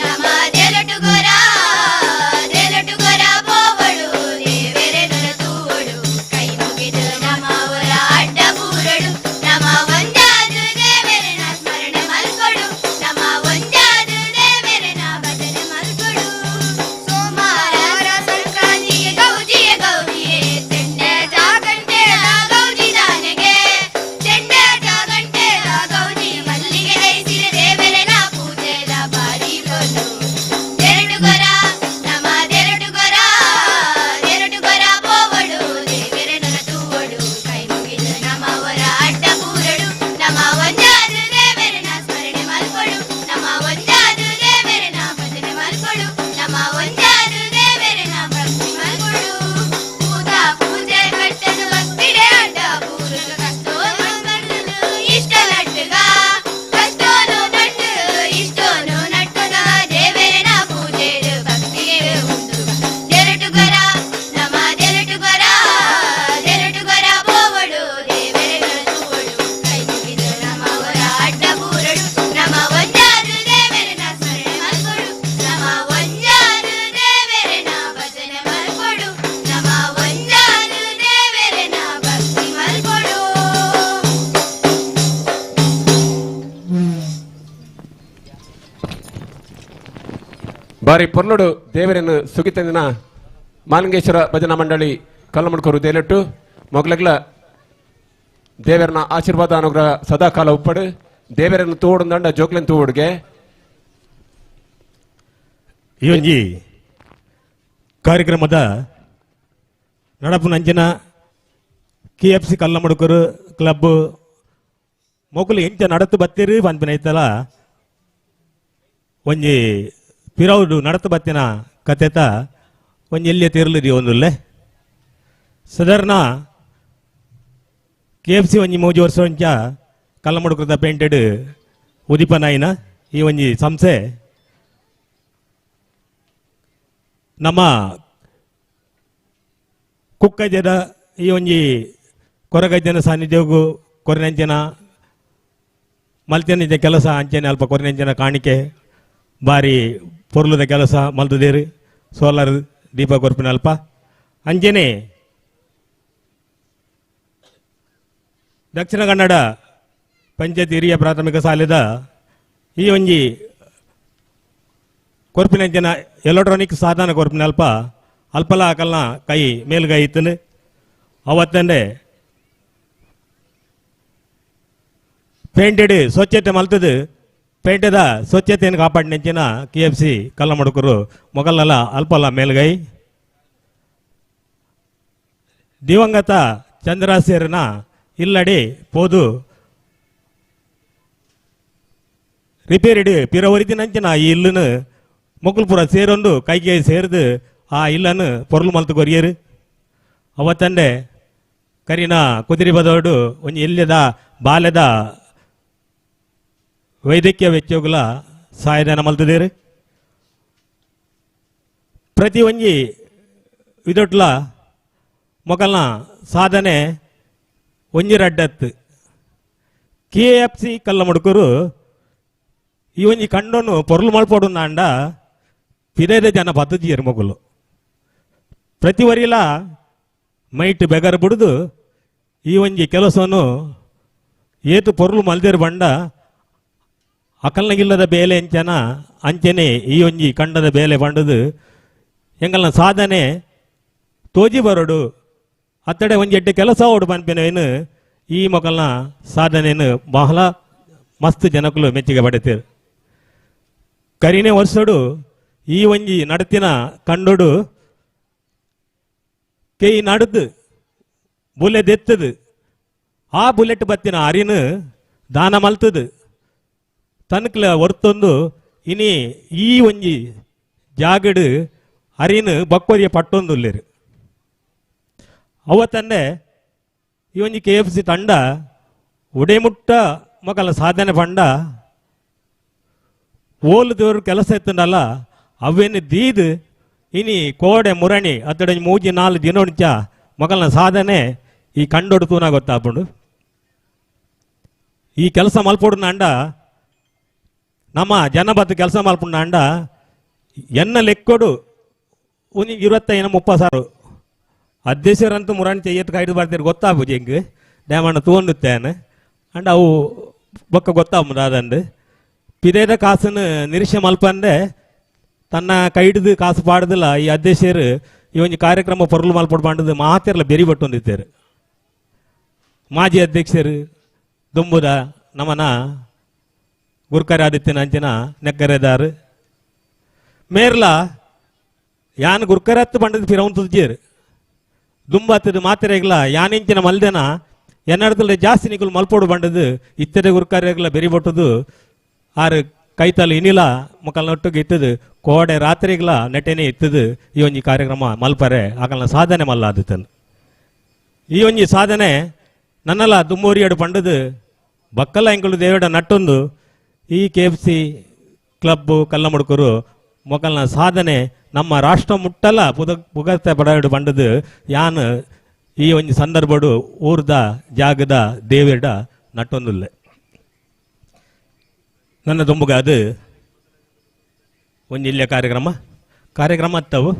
ನಮ ದೆಲಟುಗೊರ, ದೆಲಟುಗೊರ ಪೋವಳು.
ಬಾರಿ ಪೊರ್ಲುಡು ದೇವರನ್ನು ಸುಗಿತಂದಿನ ಮಾಲಿಂಗೇಶ್ವರ ಭಜನಾ ಮಂಡಳಿ ಕಲ್ಲಮುಡ್ಕೂರು ದೇಲಟ್ಟು ಮೊಗಲಗ್ಲ ದೇವರನ ಆಶೀರ್ವಾದ ಅನುಗ್ರಹ ಸದಾಕಾಲ ಉಪ್ಪಡು ದೇವರನ್ನು ತೂಡುಂದಂಡ ಜೋಕ್ಲೆನ್ ತೂಡುಗೆ.
ಈ ಒಂಜಿ ಕಾರ್ಯಕ್ರಮದ ನಡಪುನಂಚಿನ K F C Kallamadukuru club ಮೊಕುಲು ಎಂಚ ನಡತು ಬತ್ತೀರಿ ಪನ್ಪಿನ ಐತಲ ಒಂಜಿ ಪಿರೌಡು ನಡತು ಬತ್ತಿನ ಕತೆತ ಒಂಜಿ ಎಲ್ಲಿಯ ತಿರುಲಿರಿ ಒಂದುಲ್ಲೆ ಸದರ್ನ K F C ಒಂಜಿ ಮೂಜಿ ವರ್ಷ ಒಂಚ ಕಲ್ಲಮುಡುಕುದ ಪೇಂಟೆಡ್ ಉದಿಪನಾಯಿನ ಈ ಒಂಜಿ ಸಂಸ್ಥೆ ನಮ್ಮ ಕುಕ್ಕಜದ ಈ ಒಂಜಿ ಕೊರಗಜ್ಜನ ಸಾನ್ನಿಧ್ಯಗೂ ಕೊರನೆಂಚಿನ ಮಲ್ತೆನಿಂಚ ಕೆಲಸ ಅಂಚನೆ ಅಲ್ಪ ಕೊರನೆಂಚಿನ ಕಾಣಿಕೆ ಬಾರಿ ಪೊರ್ಲುದ ಕೆಲಸ ಮಲ್ತದೇರು ಸೋಲಾರ್ ದೀಪ ಕೊರ್ಪಿನ ಅಲ್ಪ ಅಂಚನೆ ದಕ್ಷಿಣ ಕನ್ನಡ ಪಂಚಾಯತ್ ಹಿರಿಯ ಪ್ರಾಥಮಿಕ ಶಾಲೆದ ಈ ಒಂಜಿ ಕೊರ್ಪಿನಂಚಿನ ಎಲೆಕ್ಟ್ರಾನಿಕ್ ಸಾಧನ ಕೊರ್ಪಿನ ಅಲ್ಪ ಅಲ್ಪಲ ಅಕಲ್ನ ಕೈ ಮೇಲ್ಗೈ ಇತ್ತನು ಅವತ್ತಂಡೆ ಪೇಂಟೆಡ್ ಸ್ವಚ್ಛತೆ ಮಲ್ತದು ಪೇಂಟೆದ ಸ್ವಚ್ಛತೆಯನ್ನು ಕಾಪಾಡಿನಂಚಿನ K F C Kallamadukuru ಮೊಗಲಲ್ಲ ಅಲ್ಪಲ ಮೇಲ್ಗೈ ದಿವಂಗತ ಚಂದ್ರಾಸೇರನ ಇಲ್ಲಡಿ ಪೋದು ರಿಪೇರಿಡ್ ಪಿರವರಿದಿನಂಚಿನ ಈ ಇಲ್ಲನು ಮೊಕುಲ್ಪುರ ಸೇರೊಂದು ಕೈಗೆ ಸೇರಿದು ಆ ಇಲ್ಲನ್ನು ಪೊರ್ಲು ಮಲ್ತು ಕೊರಿಯರು ಅವತ್ತಂಡೆ ಕರಿನ ಕುದಿರಿ ಬದೋಡು ಒಂಜಿ ಇಲ್ಲದ ಬಾಲ್ಯದ ವೈದ್ಯಕೀಯ ವೆಚ್ಚಗುಲ ಸಹಾಯಧನ ಮಲ್ತದೇರು ಪ್ರತಿ ಒಂಜಿ ಇದೊಟ್ಲ ಮೊಕಲ್ನ ಸಾಧನೆ ಒಂಜಿ ರಡ್ಡತ್ತು K F C Kallamadukuru ಈ ಒಂಜಿ ಕಂಡೋನು ಪೊರ್ಲು ಮಲ್ಪೊಡು ನಾಂಡ ಪಿದೈದ ಜನ ಪದ್ಧತಿಯರು ಮೊಗಲು ಪ್ರತಿ ವರಿಲ ಮೈಟ್ ಬೆಗರ್ ಬಿಡುದು ಈ ಒಂಜಿ ಕೆಲಸವನ್ನು ಏತು ಪೊರ್ಲು ಮಲ್ದೇರು ಬಂಡ ಅಕಲ್ನಗಿಲ್ಲದ ಬೇಲೆ ಅಂಚನ ಅಂಚನೆ ಈ ಒಂಜಿ ಕಂಡದ ಬೇಲೆ ಬಂಡದು ಎಂಗಲ್ನ ಸಾಧನೆ ತೋಜಿ ಬರೋಡು ಅತ್ತಡೆ ಒಂಜಿ ಎಡ್ಡೆ ಕೆಲಸ ಓಡು ಪನ್ಪಿನವೇನು ಈ ಮೊಕಲ್ನ ಸಾಧನೆಯನ್ನು ಬಹಳ ಮಸ್ತ್ ಜನಕುಲು ಮೆಚ್ಚುಗೆ ಪಡೆತೇರು. ಕರಿನೇ ವರ್ಷಡು ಈ ಒಂಜಿ ನಡತಿನ ಕಂಡೋಡು ಕೈ ನಡ್ದು ಬುಲೆ ದೆತ್ತದು ಆ ಬುಲೆಟ್ ಬತ್ತಿನ ಅರಿನು ದಾನ ಮಲ್ತದು ತನಕ್ಲ ಹೊರ್ತೊಂದು ಇನಿ ಈ ಒಂಜಿ ಜಾಗಡು ಅರಿನು ಬಕ್ಕೊರಿಯ ಪಟ್ಟೊಂದುಲ್ಲೇರು. ಅವತ್ತಂದೆ ಈ ಒಂಜಿ K F C ತಂಡ ಉಡೆಮುಟ್ಟ ಮೊಕಲ ಸಾಧನೆ ಪಂಡ ಓಲು ದೇವರು ಕೆಲಸ ಎತ್ತಂಡಲ್ಲ ಅವೇನು ದೀದು ಇನಿ ಕೋಡೆ ಮುರಣಿ ಅತ್ತಡ ಮೂಜಿ ನಾಲು ದಿನೋಂಚ ಮೊಕಲ್ನ ಸಾಧನೆ ಈ ಕಂಡೊಡು ತೂನ ಗೊತ್ತಾಪುಂಡು. ಈ ಕೆಲಸ ಮಲ್ಪೊಡು ಅಂಡ ನಮ್ಮ ಜನಬತ್ತು ಕೆಲಸ ಮಲ್ಪುಂಡ ಅಂಡ ಎನ್ನ ಲೆಕ್ಕೊಡು ಉನಿ 25 30 ಸಾವಿರ ಅಧ್ಯಕ್ಷರಂತೂ ಮುರಾಣಿ ಚೆಯ್ಯತ್ ಕಾಯ್ದು ಬರ್ತೀರಿ ಗೊತ್ತಾಪುಜಿ ಹೆಂಗೆ ಡ್ಯಾಮಣ್ಣ ತೂಂಡುತ್ತೇನೆ ಅಂಡ್ ಅವು ಬೊಕ್ಕ ಗೊತ್ತಾಪುಂಡು ಅದಂದು ಪಿದೇದ ಕಾಸನ್ನು ನಿರೀಕ್ಷೆ ಮಲ್ಪಂದೆ ತನ್ನ ಕೈಡ್ದು ಕಾಸು ಪಾಡುದಿಲ್ಲ ಈ ಅಧ್ಯಕ್ಷರು ಈ ಒಂಜಿ ಕಾರ್ಯಕ್ರಮ ಪೊರ್ಲು ಮಲ್ಪೊಡು ಪಂಡದು ಮಾತೆರ್ಲ ಬೆರಿ ಬಟ್ಟೊಂದಿತ್ತೇರು. ಮಾಜಿ ಅಧ್ಯಕ್ಷರು ದುಂಬುದ ನಮನ ಗುರ್ಕರೆ ಆದಿತ್ಯನ ಅಂಚಿನ ನೆಕ್ಕರೆದಾರು ಮೇರ್ಲ ಯಾನ್ ಗುರ್ಕರತ್ತು ಪಂಡದು ಪಿರವನ್ ತುಜ್ಜೇರು ದುಂಬತ್ತದು ಮಾತೆರೆಗ್ಲ ಯಾನಿಂಚಿನ ಮಲ್ದೆನ ಎನ್ನಡದಲ್ಲಿ ಜಾಸ್ತಿ ನಿಕುಲು ಮಲ್ಪೋಡು ಬಂಡದು ಇತ್ತರೆ ಗುರ್ಕರೆಗ್ಲ ಬೆರಿ ಬಟ್ಟುದು ಆರು ಕೈತಲ್ ಇನಿಲ ಮುಖಲ್ನೊಟ್ಟಿಗೆ ಇತ್ತದು ಕೋಡೆ ರಾತ್ರಿಗ್ಲ ನೆಟೆನೆ ಇತ್ತದು ಈ ಒಂಜಿ ಕಾರ್ಯಕ್ರಮ ಮಲ್ಪರೆ ಆಕಲ್ನ ಸಾಧನೆ ಮಲ್ಲ ಆದಿತ್ತನು. ಈ ಒಂಜಿ ಸಾಧನೆ ನನ್ನಲ್ಲ ದುಮ್ಮೋರಿಯಡು ಪಂಡದು ಬಕ್ಕಲ ಎಂಕುಲು ದೇವಡ ನಟ್ಟೊಂದು ಈ K F C club Kallamadukuru ಮೊಕಲ್ನ ಸಾಧನೆ ನಮ್ಮ ರಾಷ್ಟ್ರ ಮುಟ್ಟಲ ಪುಗರ್ತೆ ಪಡಡು ಪಂಡದು ಯಾನ್ ಈ ಒಂಜಿ ಸಂದರ್ಭಡು ಊರ್ದ ಜಾಗದ ದೇವೆಡ ನಟ್ಟೊಂದುಲ್ಲೆ. ನನ್ನ ದುಂಬುಗ ಅದು ಒಂಜಿ ಇಲ್ಲಿಯ ಕಾರ್ಯಕ್ರಮ ಕಾರ್ಯಕ್ರಮ ಅತ್ತವು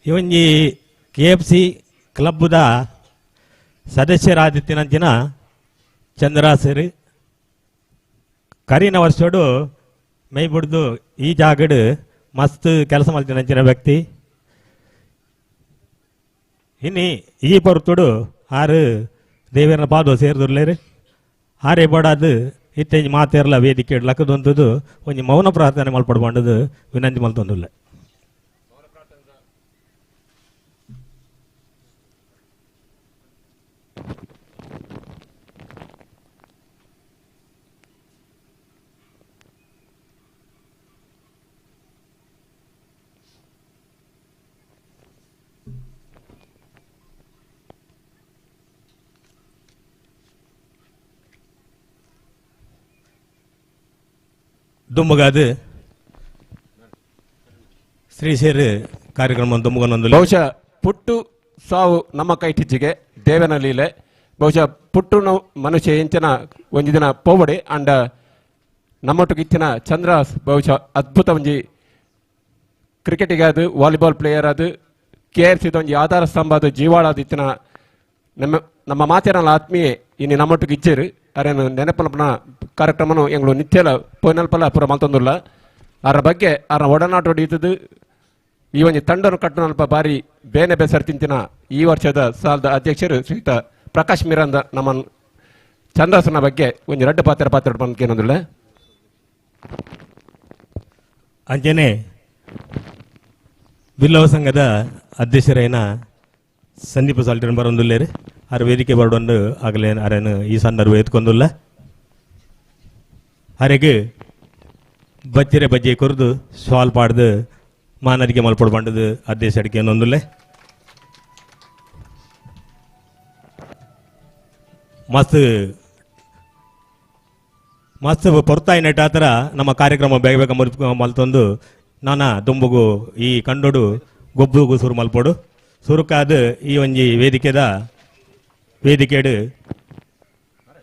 ಈ ಒಂಜಿ K F C ಕ್ಲಬ್ಬುದ ಸದಸ್ಯರಾದಿತ್ತಿನಂಚಿನ ಚಂದ್ರಾಸರಿ ಕರಿನ ವರ್ಷಡು ಮೈ ಬಿಡ್ದು ಈ ಜಾಗಡು ಮಸ್ತ್ ಕೆಲಸ ಮಲ್ತಿನ ವ್ಯಕ್ತಿ. ಇನ್ನು ಈ ಪೊರ್ತುಡು ಆರು ದೇವೇರನ ಪಾದೋ ಸೇರ್ದುರ್ಲೇರು ಆರೇ ಬಡಾದು ಇತ್ತೆಂಜಿ ಮಾತೇರ್ಲ ವೇದಿಕೆ ಲಕ್ಕದೊಂತದ್ದು ಒಂಜಿ ಮೌನ ಪ್ರಾರ್ಥನೆ ಮಲ್ಪಡ್ಬಂಡದು ವಿನಂತಿ ಮಲ್ತೊಂದುಲ್ಲ. ದುಮ್ಮಗಾದು ಶ್ರೀಶೇರು ಕಾರ್ಯಕ್ರಮ ದುಮ್ಮಗನೊಂದು
ಬಹುಶಃ ಪುಟ್ಟು ಸಾವು ನಮ್ಮ ಕೈಟಿಚ್ಚಿಗೆ ದೇವನ ಲೀಲೆ. ಬಹುಶಃ ಪುಟ್ಟು ನಾವು ಮನುಷ್ಯ ಎಂಚಿನ ಒಂಜಿ ದಿನ ಪೋವಡೆ ಅಂಡ ನಮ್ಮೊಟ್ಟಿಗೆ ಇತ್ತಿನ ಚಂದ್ರ ಬಹುಶಃ ಅದ್ಭುತ ಒಂಜಿ ಕ್ರಿಕೆಟಿಗಾದ ವಾಲಿಬಾಲ್ ಪ್ಲೇಯರ್ ಅದು ಕೆ ಆರ್ ಸಿದ ಒಂಜಿ ಆಧಾರ ಸ್ತಂಭ ಅದು ಜೀವಾಳ ಅದು ಇತ್ತಿನ ನಮ್ಮ ನಮ್ಮ ಮಾತೇನಲ್ಲ ಆತ್ಮೀಯ ಇನ್ನು ನಮ್ಮೊಟ್ಟಿಗೆ ಇಚ್ಚೇರು ಅರೇನು ನೆನಪಲ್ಪನ ಕಾರ್ಯಕ್ರಮನು ಎಂಗಳು ನಿತ್ಯಲ ಪೋಯ್ನಲ್ಪಲ ಪೂರ ಮಲ್ತೊಂದುಲ್ಲ. ಅದರ ಬಗ್ಗೆ ಅದರ ಒಡನಾಟೋಡಿ ಇದ್ದದ್ದು ಈ ಒಂದು ತಂಡನ್ನು ಕಟ್ಟನಲ್ಪ ಬಾರಿ ಬೇನೆ ಬೇಸರ ತಿಂತಿನ ಈ ವರ್ಷದ ಸಾಲದ ಅಧ್ಯಕ್ಷರು ಶ್ರೀಯುತ ಪ್ರಕಾಶ್ ಮಿರಂದ ನಮ್ಮ ಚಂದ್ರಸನ ಬಗ್ಗೆ ಒಂದು ರಡ್ಡು ಪಾತ್ರ ಪಾತ್ರ ಬಂದ್ಕೇನೊಂದಿಲ್ಲ.
ಅಂಜನೆ ಬಿಲ್ಲವ ಸಂಘದ ಅಧ್ಯಕ್ಷರೈನ ಸಂದೀಪ ಸಾಲ್ಟನ್ ಬರೊಂದುಲ್ಲೇರು ಆರು ವೇದಿಕೆ ಬರಡೊಂದು ಆಗಲೇ ಅರೇನು ಈ ಸಂದರ್ಭ ಎತ್ಕೊಂದುಲ್ಲ. ಅರೆಗೆ ಬಚ್ಚಿರೆ ಬಜ್ಜೆ ಕೊರ್ದು ಶಾಲ್ ಪಾಡ್ದು ಮಾನರಿಗೆ ಮಲ್ಪೊಡು ಬಂಡದು ಅಧ್ಯಕ್ಷ ಅಡಿಕೆ ಒಂದುಲ್ಲೆ. ಮಸ್ತ್ ಮಸ್ತ್ ಪೊರ್ತಾಯಿ ನೆಟ್ಟಾತರ ನಮ್ಮ ಕಾರ್ಯಕ್ರಮ ಬೇಗ ಬೇಗ ಮಲ್ತೊಂದು ನಾನಾ ದುಂಬುಗು ಈ ಕಂಡೋಡು ಗೊಬ್ಬುಗು ಸುರು ಮಲ್ಪೊಡು ಸುರುಕಾದ ಈ ಒಂಜಿ ವೇದಿಕೆದ ವೇದಿಕೆಡು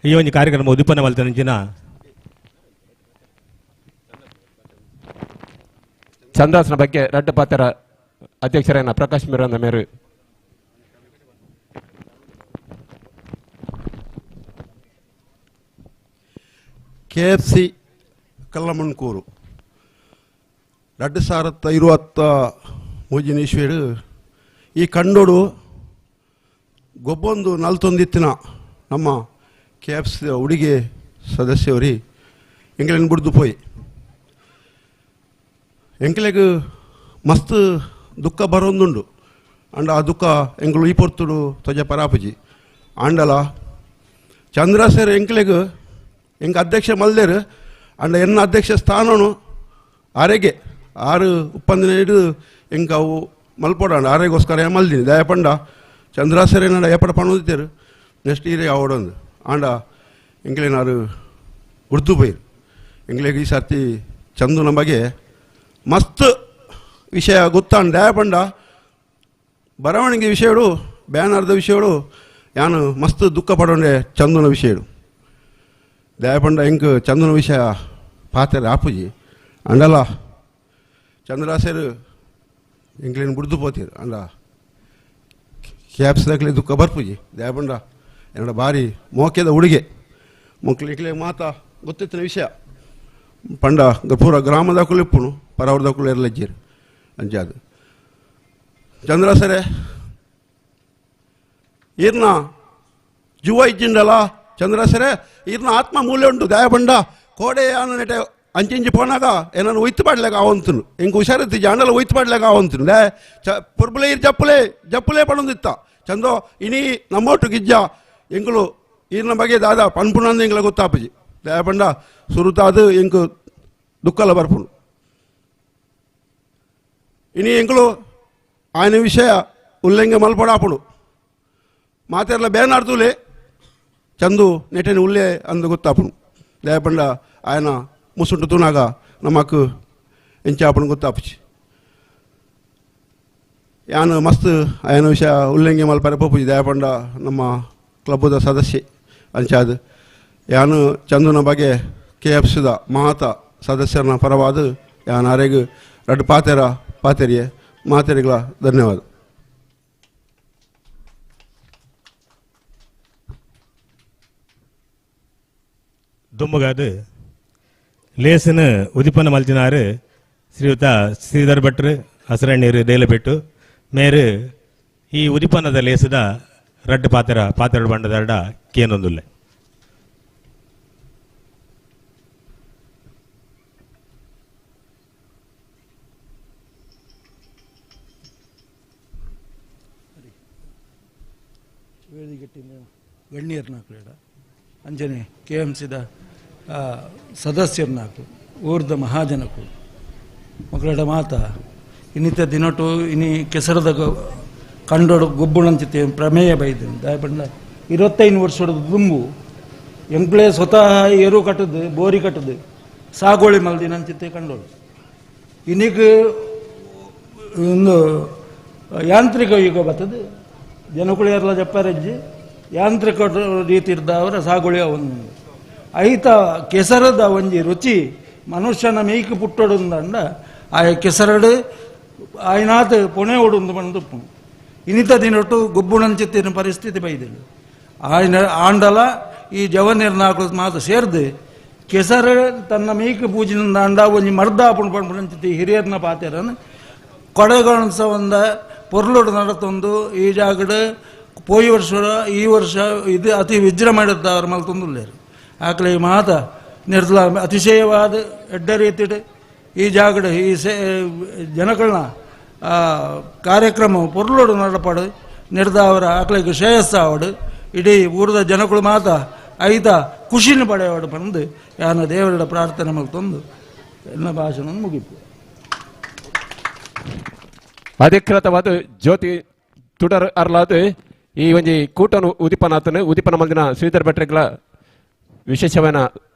ಈ ಒಂಜಿ ಕಾರ್ಯಕ್ರಮ ಉದ್ದೀಪನ ಮಲ್ತನಂಚಿನ
ಚಂದಾಸನ ಬಗ್ಗೆ ರಡ್ಡು ಪಾತ್ರ ಅಧ್ಯಕ್ಷರೈನ ಪ್ರಕಾಶ್ ಮಿರಂದ ಮೇರು.
K F C Kallamantkur 2023 ಇಸ್ವಿಡು ಈ ಕಂಡೋಡು ಗೊಬ್ಬೊಂದು ನಲ್ತೊಂದಿತ್ತಿನ ನಮ್ಮ K F C ಹುಡುಗಿ ಸದಸ್ಯವರಿ ಎಂಗ್ಲೆನ್ ಬುಡ್ದು ಪೋಯಿ ಎಂಕ್ಲೆಗ್ ಮಸ್ತ್ ದುಃಖ ಬರೋಂದುಂಡು ಅಂಡ ಆ ದುಃಖ ಎಂಗಳು ಈ ಪೊರ್ತುಡು ತೊಜ ಪರಾಪುಜಿ ಆಂಡಲ ಚಂದ್ರಸೇರ್ ಎಂಕ್ಲೆಗ್ ಎಂಕ ಅಧ್ಯಕ್ಷ ಮಲ್ದೇರು ಅಂಡ ಎನ್ನ ಅಧ್ಯಕ್ಷ ಸ್ಥಾನನು ಆರೆಗೆ ಆರು ಉಪ್ಪಂದಿನ ಹಿಡಿದು ಎಂಕ ಅವು ಮಲ್ಪೋಡಾಂಡ ಆರೆಗೋಸ್ಕರ ಮಲ್ದಿನಿ ದಯಪಂಡ ಚಂದ್ರಾಸೇರ್ ಏನಂಡ ಏಪಡ ಪಣೋದಿತ್ತೇರು ನೆಕ್ಸ್ಟ್ ಇಯರ್ ಆವಡೊಂದು ಆಂಡ ಎಂಕ್ಲೇನಾರು ಉರ್ದು ಪೈರು ಎಂಕ್ಲೆಗ್ ಈ ಸರ್ತಿ ಚಂದುನ ಬಗ್ಗೆ ಮಸ್ತ್ ವಿಷಯ ಗೊತ್ತಾಂಡ ದಯಪಂಡ ಬರವಣಿಗೆ ವಿಷಯಡು ಬ್ಯಾನರ್ದ ವಿಷಯಡು ಯಾನು ಮಸ್ತ್ ದುಃಖ ಪಡೋಂಡೆ ಚಂದುನ ವಿಷಯಡು ದಯಪಂಡ ಎಂಕ್ ಚಂದನ ವಿಷಯ ಪಾತ್ರೆ ಆಪುಜಿ ಅಂಡಲ ಚಂದ್ರಾಸೇರು ಎಂಕ್ಲೇನು ಬುಡ್ದು ಪೋತೀರು ಅಂಡ ಕ್ಯಾಪ್ಸ್ದಾಗಲಿ ದುಃಖ ಬರ್ಪುಜಿ ದಯಪಂಡ ಎನ್ನಡ ಭಾರಿ ಮೋಕೆದ ಹುಡುಗೆ ಮಕ್ಳು ಇಕ್ಲೆ ಮಾತಾ ಗೊತ್ತಿತ್ತಿನ ವಿಷಯ ಪಂಡ ಪೂರ ಗ್ರಾಮದಾಕುಲು ಇಪ್ಪುನು ಪರವರ್ದಾಕುಲು ಎರಲಜ್ಜಿರು ಅಂಚಾದು ಚಂದ್ರಾಸರೆ ಈರ್ನ ಜುವ ಇಜ್ಜಿಂಡಲ ಚಂದ್ರಸರೆ ಈರ್ನ ಆತ್ಮ ಮೂಲೆ ಉಂಟು ದಯಪಂಡ ಕೋಡೆ ನೆಟೆ ಅಂಚಿಂಚಿ ಪೋನಾಗ ಏನನ್ನು ಒಯ್ತು ಪಾಡ್ಲೇಕ ಆವಂತನು ಇಂಕ ಹುಷಾರಿತ್ತು ಜಾಂಡಲ ಒಯ್ತು ಪಾಡ್ಲೇಕ ಆವಂತನು ಲೇ ಚ ಪುರ್ಬುಲೆ ಇರ್ ಜಪ್ಪುಲೆ ಜಪ್ಪುಲೆ ಪಡೊಂದಿತ್ತ ಚಂದೋ ಇನಿ ನಮ್ಮೊಟ್ಟು ಗಿಜ್ಜ ಎಂಕುಲು ಈರ್ನ ಬಗ್ಗೆ ದಾದಾ ಪನ್ಪುನಂದು ಎಂಗ್ಲ ಗೊತ್ತಾಪುಜಿ ದಯಪಂಡ ಸುರುತಾದು ಎಂಕು ದುಃಖಲ ಬರ್ಪುನು ಇನಿ ಎಂಕುಲು ఆయన ವಿಷಯ ಉಲ್ಲಂಘ ಮಲ್ಪಡಾಪುಡು ಮಾತೆರ್ಲ ಬೇನಾಡ್ತುಲೆ ಚಂದು ನೆಟೆನ ಉಲ್ಲೇ ಅಂದು ಗೊತ್ತಾಪುನು ದಯಪಂಡ ఆయన ಮುಸುಂಟು ತೂನಾಗ ನಮಕ್ ಎಂಚಾಪುನು ಗೊತ್ತಾಪುಚಿ ಯಾನು ಮಸ್ತ್ ಆಯನ ವಿಷಯ ಉಲ್ಲಂಘೆ ಮಲ್ಪರೆ ಪೋಪುಜಿ ದಯಪಂಡ ನಮ್ಮ ಕ್ಲಬ್ಬದ ಸದಸ್ಯೆ ಅಂಚಾದು ಯಾನು ಚಂದುನ ಬಗ್ಗೆ ಕೆ ಎಫ್ ಸಿದ ಮಹಾತ ಸದಸ್ಯರನ ಪರವಾದ ಯಾನು ಅರೆಗ್ ರಡ್ಡು ಪಾತೆರ ಪಾತೆರಿಯೆ ಮಾತೆರಿಗಳ ಧನ್ಯವಾದ.
ದುಮ್ಮಗಾದು ಲೇಸನ ಉದಿಪನ ಮಲ್ತಿನಾರು ಶ್ರೀಯುತ ಶ್ರೀಧರ್ ಭಟ್ರು ಹಸರಣ್ಣೀರು ದೇಲಪೆಟ್ಟು ಮೇರು ಈ ಉದಿಪನದ ಲೇಸದ ರಡ್ಡು ಪಾತ್ರ ಪಾತ್ರ ಬಂಡದರ್ಡ ಕೇನೊಂದುಲ್ಲೆ.
ಗಣ್ಯರ್ನಾಕ್ಲೇಡ ಅಂಜನೆ ಕೆ ಎಂ ಸಿದ ಸದಸ್ಯರ್ನಾಕು ಊರ್ದ ಮಹಾಜನಕು ಮಕ್ಕಳ ಮಾತ ಇನ್ನಿತ ದಿನಟು ಇನಿ ಕೆಸರದ ಕಂಡೋಡು ಗೊಬ್ಬುಣಂಚಿತೆ ಪ್ರಮೇಯ ಬೈದು ದಾಯಪಂಡ 25 ವರ್ಷದ ದುಂಬು ಎಂಕ್ಲೇ ಸ್ವತಃ ಎರು ಕಟ್ಟದು ಬೋರಿ ಕಟ್ಟದು ಸಾಗೋಳಿ ಮಲ್ದಿನಂಚಿತೆ ಕಂಡೋಡು ಇನ್ನೀಗ ಒಂದು ಯಾಂತ್ರಿಕ ಯುಗ ಬರ್ತದೆ ಜನಕುಳು ಎಲ್ಲ ಜಪ್ಪರಜ್ಜಿ ಯಾಂತ್ರಿಕ ರೀತಿ ಇದ್ದವರ ಸಾಗುಳಿ ಒಂದು ಐತ ಕೆಸರದ ಒಂಜಿ ರುಚಿ ಮನುಷ್ಯನ ಮೇಯ್ಕು ಪುಟ್ಟೊಡುಂದಂಡ ಆ ಕೆಸರಡು ಆಯ್ನಾತ್ ಪೊಣೆ ಒಡುಂದು ಬಂದು ಇನ್ನಿತ ದಿನೊಟ್ಟು ಗೊಬ್ಬುಣಂಚಿತ್ತಿನ ಪರಿಸ್ಥಿತಿ ಬೈದಿಲ್ಲ ಆಯ್ನ ಆಂಡಲ ಈ ಜವನೀರ್ನಾಕು ಮಾತು ಸೇರ್ದು ಕೆಸರ ತನ್ನ ಮೇಯ್ಕು ಪೂಜಿನಿಂದ ಅಂಡ ಒಂಜಿ ಮರ್ದ ಪುಣ್ ಪಣಂಚಿತ್ತಿ ಹಿರಿಯರ್ನ ಪಾತೆರನ್ನು ಕೊಡೆಗಣಿಸ ಒಂದ ಪೊರ್ಲುಡು ನಡತೊಂದು ಈ ಜಾಗಡು ಪೋಯಿ ವರ್ಷ ಈ ವರ್ಷ ಇದು ಅತಿ ವಿಜೃಂಭಣೆದ ಅವ್ರ ಮಲ್ತೊಂದುಲ್ಲೇರು ಆಕಲೆ ಈ ಮಾತ ನಿರ್ಲ ಅತಿಶಯವಾದ ಎಡ್ಡ ರೀತಿಡ್ ಈ ಜಾಗಡು ಈ ಸೇ ಜನಗಳನ್ನ ಕಾರ್ಯಕ್ರಮ ಪೊರ್ಲುಡು ನಡಪಾಡು ನಿರ್ದ ಅವರ ಆಕಲೆಗೆ ಶ್ರೇಯಸ್ಸಾವಡು ಇಡೀ ಊರದ ಜನಗಳು ಮಾತ ಐತ ಖುಷಿನ ಪಡೆಯವಾಡು ಬಂದು ಯಾನ ದೇವರ ಪ್ರಾರ್ಥನೆ ಮಲ್ತೊಂದು ಎಲ್ಲ ಭಾಷಣ ಮುಗಿಪು.
ಅಧಿಕೃತವಾದ ಜ್ಯೋತಿ ತುಡರ್ ಅರ್ಲಾದ ಈ ಒಂಜಿ ಕೂಟನು ಉದಿಪನಾತನು ಉದಿಪನ ಮಲ್ದಿನ ಶ್ರೀಧರ್ ಭಟ್ರೆಗ್ಲ ವಿಶೇಷವಾದ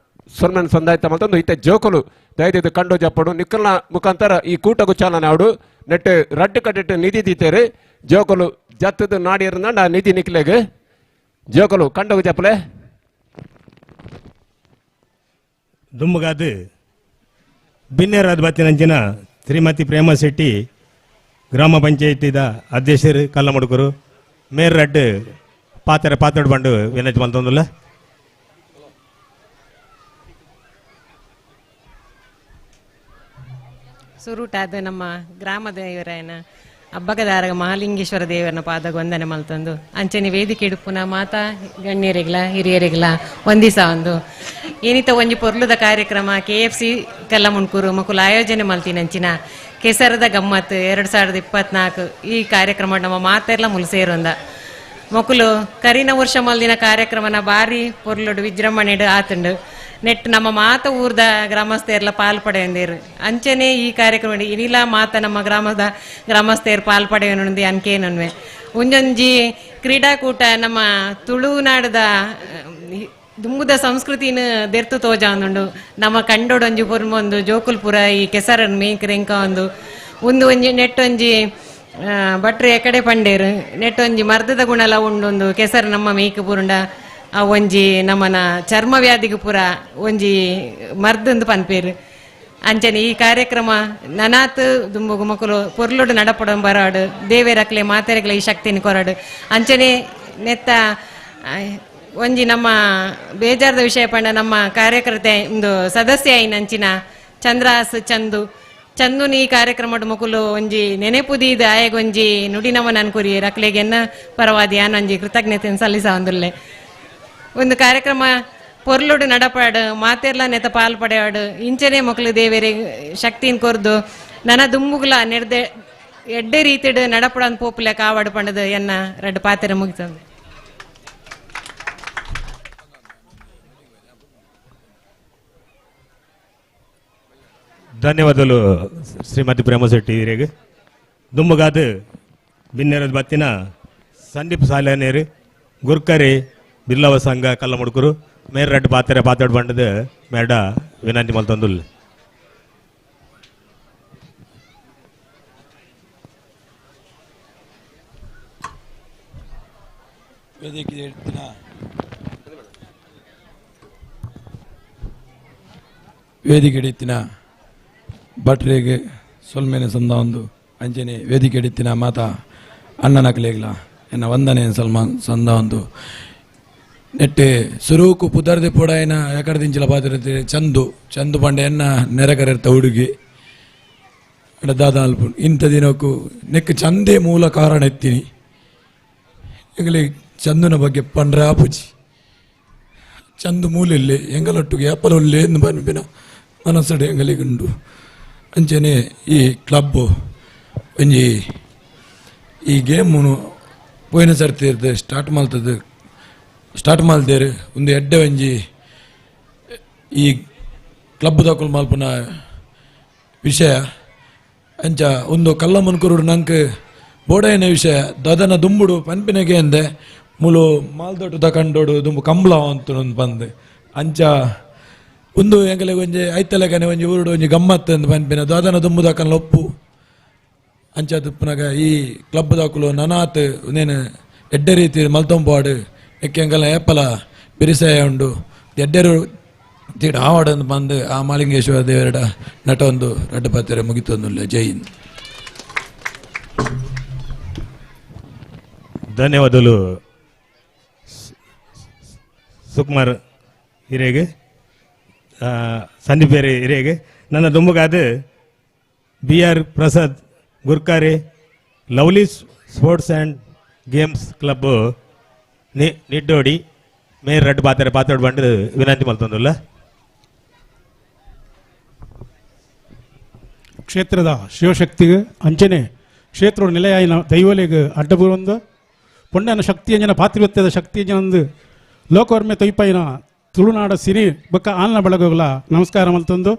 ಸೊನ್ಮನ್ ಸಂದಾಯ್ತ ಮಲ್ತೊಂದು ಇತ್ತೆ ಜೋಕುಲು ದಯದಿದ್ದು ಕಂಡು ಜಪ್ಪಡು ನಿಕ್ಕಲ್ನ ಮುಖಾಂತರ ಈ ಕೂಟಗು ಚಾಲನೆ ಆಡು ನೆಟ್ ರಡ್ಡು ಕಟ್ಟಿಟ್ಟು ನಿಧಿ ದೀತೇರು ಜೋಕುಲು ಜತ್ತದು ನಾಡಿಯರ್ನ ನಿಧಿ ನಿಕ್ಲೆಗ್ ಜೋಕುಲು ಕಂಡಗು ಜಪ್ಪಲೆ.
ದುಮ್ಮಗಾದು ಬಿನ್ನೇರಾದ ಬತ್ತಿನಂಚಿನ ಶ್ರೀಮತಿ ಪ್ರೇಮ ಶೆಟ್ಟಿ ಗ್ರಾಮ ಪಂಚಾಯತಿದ ಅಧ್ಯಕ್ಷರು ಕಲ್ಲಮುಡುಕರು ಮೇರ್ ರಡ್ಡು ಪಾತ್ರ ಪಾತ್ರೆ ಬಂಡು ವಿನಂತಿ ಮಲ್ತೊಂದುಲ್ಲ.
ಸುರುಟಾದ ನಮ್ಮ ಗ್ರಾಮ ದೇವರಾಯನ ಅಬ್ಬಗದಾರಗ ಮಹಾಲಿಂಗೇಶ್ವರ ದೇವರನ ಪಾದ ವಂದನೆ ಮಲ್ತೊಂದು ಅಂಚನೆ ವೇದಿಕೆ ಇಡುಪುನ ಮಾತಾ ಗಣ್ಯರಿಗ್ಲ ಹಿರಿಯರಿಗ್ಲ ಒಂದಿಸ ಒಂದು ಏನಿತ ಒಂಜಿ ಪೊರ್ಲುದ ಕಾರ್ಯಕ್ರಮ K F C Kallamundkur ಮಕ್ಕಳು ಆಯೋಜನೆ ಮಲ್ತಿನಂಚಿನ ಕೆಸರದ ಗಮ್ಮತ್ತು 2024 ಈ ಕಾರ್ಯಕ್ರಮ ನಮ್ಮ ಮಾತೆಲ್ಲ ಮುಲ್ಸೇರೊಂದ ಮಕ್ಕಳು ಕರಿನ ವರ್ಷ ಮಲ್ದಿನ ಕಾರ್ಯಕ್ರಮನ ಬಾರಿ ಪೊರ್ಲುಡು ವಿಜೃಂಭಣೆಡು ಆತುಂಡು ನೆಟ್ ನಮ್ಮ ಮಾತ ಊರ್ದ ಗ್ರಾಮಸ್ಥೆರ್ಲ ಪಾಲ್ ಪಡೆಯಂದೇರು ಅಂಚನೆ ಈ ಕಾರ್ಯಕ್ರಮ ಇನಿಲ ಮಾತ ನಮ್ಮ ಗ್ರಾಮದ ಗ್ರಾಮಸ್ಥೆರ್ ಪಾಲ್ ಪಡೆಯನುಂದಿ ಅನ್ಕೇನನ್ವೆ ಒಂಜೊಂಜಿ ಕ್ರೀಡಾಕೂಟ ನಮ್ಮ ತುಳುನಾಡದ ದುಂಬುದ ಸಂಸ್ಕೃತಿನ ದೆರ್ತು ತೋಜ ಅಂದುಂಡು ನಮ್ಮ ಕಂಡೋಡೊಂಜಿ ಪೊರ್ಮೊಂದು ಜೋಕುಲ್ಪುರ ಈ ಕೆಸರನ್ ಮೇಂಕ್ ಒಂದು ಒಂದು ಒಂಜಿ ನೆಟ್ಟೊಂಜಿ ಭಟ್ರು ಎಕಡೆ ಪಂಡೇರು ನೆಟ್ಟೊಂಜಿ ಮರ್ದದ ಗುಣಲ ಉಂಡೊಂದು ಕೆಸರು ನಮ್ಮ ಮೇಯ್ಕ್ ಪುರುಂಡ ಆ ಒಂಜಿ ನಮ್ಮನ ಚರ್ಮ ವ್ಯಾಧಿಗೆ ಪೂರ ಒಂಜಿ ಮರ್ದಂದು ಪನ್ಪೇರು ಅಂಚನೆ ಈ ಕಾರ್ಯಕ್ರಮ ನನಾತ್ ದುಂಬುಗು ಮಕ್ಕಳು ಪೊರ್ಲುಡು ನಡಪಡ ಬರಾಡು ದೇವೇರಕ್ಲೆ ಮಾತೆರಕ್ಲೆ ಈ ಶಕ್ತಿನ ಕೊರಡು ಅಂಚನೆ ನೆತ್ತ ಒಂಜಿ ನಮ್ಮ ಬೇಜಾರದ ವಿಷಯ ಪಂಡ ನಮ್ಮ ಕಾರ್ಯಕರ್ತೆ ಒಂದು ಸದಸ್ಯ ಐನಂಚಿನ ಚಂದ್ರಾಸ್ ಚಂದು ಚಂದುನಿ ಈ ಕಾರ್ಯಕ್ರಮದ ಮಕ್ಕಳು ಒಂಜಿ ನೆನೆಪುದೀದ ಆಯಗೊಂಜಿ ನುಡಿನವ ನನ್ಕುರಿ ರಕ್ಲೆಗೆನ್ನ ಪರವಾದಿ ಆನೊಂಜಿ ಕೃತಜ್ಞತೆಯನ್ನು ಸಲ್ಲಿಸ ಒಂದುಲ್ಲೆ ಒಂದು ಕಾರ್ಯಕ್ರಮ ಪೊರ್ಲುಡು ನಡಪಾಡು ಮಾತೆರ್ಲ ನೆತ ಪಾಲ್ ಪಡೆಯಾಡು ಇಂಚನೆ ಮಕ್ಕಳು ದೇವೇರೆ ಶಕ್ತಿನ ಕೊರ್ದು ನನ ದುಂಬುಗ್ಲ ನೆಡ್ದೆ ಎಡ್ಡೆ ರೀತಿಡು ನಡಪಡನ್ ಪೋಪುಲೆ ಕಾವಾಡು ಪಂಡದು ಎನ್ನ ರಡ್ಡು ಪಾತ್ರೆ ಮುಗಿತಂದು.
ಧನ್ಯವಾದಗಳು ಶ್ರೀಮತಿ ಪ್ರೇಮ ಶೆಟ್ಟಿ ಹಿರಿಯಗೆ. ದುಮ್ಮಗಾದು ಬಿನ್ನೇರದ ಬತ್ತಿನ ಸಂದೀಪ್ ಸಾಲೇನೇರು ಗುರ್ಕರಿ ಬಿಲ್ಲವ ಸಂಘ ಕಲ್ಲಮುಡುಕರು ಮೇರ್ ರಡ್ಡು ಪಾತ್ರೆ ಪಾತಾಡು ಬಂಡದು ಮೇಡ ವಿನಂತಿ ಮಲ್ತೊಂದುಲ್ಲ.
ವೇದಿಕೆ ಹಿಡಿತಿನ ಭಟ್ರಿಗೆ ಸೊಲ್ಮೆನೆ ಸಂದ ಒಂದು ಅಂಚನೆ ವೇದಿಕೆ ಹಿಡಿತಿನ ಮಾತಾ ಅಣ್ಣನಕಲೇಗ್ಲ ಎನ್ನ ವಂದನೆ ಸಲ್ಮಾನ್ ಸಂದ ಒಂದು ನೆಟ್ಟೆ ಸುರೂಕು ಪುದರ್ದೆ ಪೋಡಾಯನ ಎಕಡೆ ದಿಂಚಿಲ ಪಾತ್ರ ಚಂದು ಚಂದು ಪಂಡೆ ಎನ್ನ ನೆರೆಕರೆರ್ತ ಹುಡುಗಿ ಅಂಡ ದಾದ ಅಲ್ಪ ಇಂಥ ದಿನಕ್ಕೂ ನೆಕ್ ಚಂದೇ ಮೂಲ ಕಾರಣ ಎತ್ತೀನಿ ಎಂಗಲಿ ಚಂದನ ಬಗ್ಗೆ ಪಂಡ್ರೆ ಆಪುಜಿ ಚಂದು ಮೂಲೆಲ್ಲೆ ಎಂಗಲೊಟ್ಟಿಗೆ ಏಪಲೊಲ್ಲೆ ಎಂದು ಪನ್ಪಿನ ಮನಸ್ಸಡೆ ಎಂಗಲಿಗುಂಡು ಅಂಚನೆ ಈ ಕ್ಲಬ್ ಒಂಜಿ ಈ ಗೇಮುನು ಪೋಯಿನ ಸರ್ತಿ ಸ್ಟಾರ್ಟ್ ಮಲ್ತದ್ದು ಸ್ಟಾರ್ಟ್ ಮಲ್ತೇರು ಒಂದು ಎಡ್ಡೆ ಒಂಜಿ ಈ ಕ್ಲಬ್ ದಕುಲು ಮಲ್ಪುನ ವಿಷಯ ಅಂಚ ಒಂದು ಕಲ್ಲ ಮುನ್ಕುರುಡು ನಂಕ್ ಬೋಡೈನ ವಿಷಯ ದದನ ದುಂಬುಡು ಪನ್ಪಿನಗೆ ಅಂದೆ ಮೂಲು ಮಾಲ್ದೊಟ್ಟು ದಕಂಡೋಡು ದುಂಬು ಕಂಬ್ಲ ಅಂತ ಬಂದು ಅಂಚ ಒಂದು ಎಂಕಲೆ ಒಂಜಿ ಐತಲೆಗನೆ ಒಂಜಿ ಊರುಡು ಒಂಜಿ ಗಮ್ಮತ್ತು ಅಂದ್ ಪನ್ಪಿನ ದಾದನ ದುಂಬು ದಕನ್ ಒಪ್ಪು ಅಂಚ ತುಪ್ಪನಾಗ ಈ ಕ್ಲಬ್ ದಾಕುಲು ನನಾತ್ ನೇನು ಎಡ್ಡೆ ರೀತಿ ಮಲ್ತೊಂಪಾಡು ಎಕ್ಕೆ ಎಂಕಲ್ನ ಏಪಲ ಬಿರಿಸಾಯ ಉಂಡು ಎಡ್ಡೆರು ತೀಡ ಆವಾಡಂದು ಬಂದು ಆ ಮಾಲಿಂಗೇಶ್ವರ ದೇವರಡ ನಟ ಒಂದು ರಡ್ಡ ಪಾತ್ರೆ ಮುಗಿತೊಂದುಲ್ಲ. ಜೈ ಹಿಂದ್.
ಧನ್ಯವಾದಗಳು ಸುಕುಮಾರ್ ಹಿರೇಗೆ, ಸಂದೀಪ್ ಬೇರೆ ಹಿರೇಗೆ. ನನ್ನ ದುಂಬುಗಾದ B R Prasad Gurkare lovely sports and games club Niddodi ಮೇರ್ ರಡ್ಡು ಪಾತ್ರೆ ಪಾತ್ರೆ ಬಂದು ವಿನಂತಿ ಮಲ್ತೊಂದುಲ್ಲ.
ಕ್ಷೇತ್ರದ ಶಿವಶಕ್ತಿಗೆ ಅಂಚನೆ ಕ್ಷೇತ್ರದ ನೆಲೆಯಾಯಿನ ದೈವಲೆಗ್ ಅಡ್ಡಬೂರೊಂದು ಪೊಣ್ಣನ ಶಕ್ತಿ ಅಂಜನ ಪಾತ್ರಿವತ್ಯದ ಶಕ್ತಿ ಅಂಜನಂದು ಲೋಕವರ್ಮೆ ತೊಯ್ಪೈನ ತುಳುನಾಡ ಸಿರಿ ಬೊಕ್ಕ ಆಲ್ನ ಬಳಗೋಗ್ಲ ನಮಸ್ಕಾರ ಮಲ್ತೊಂದು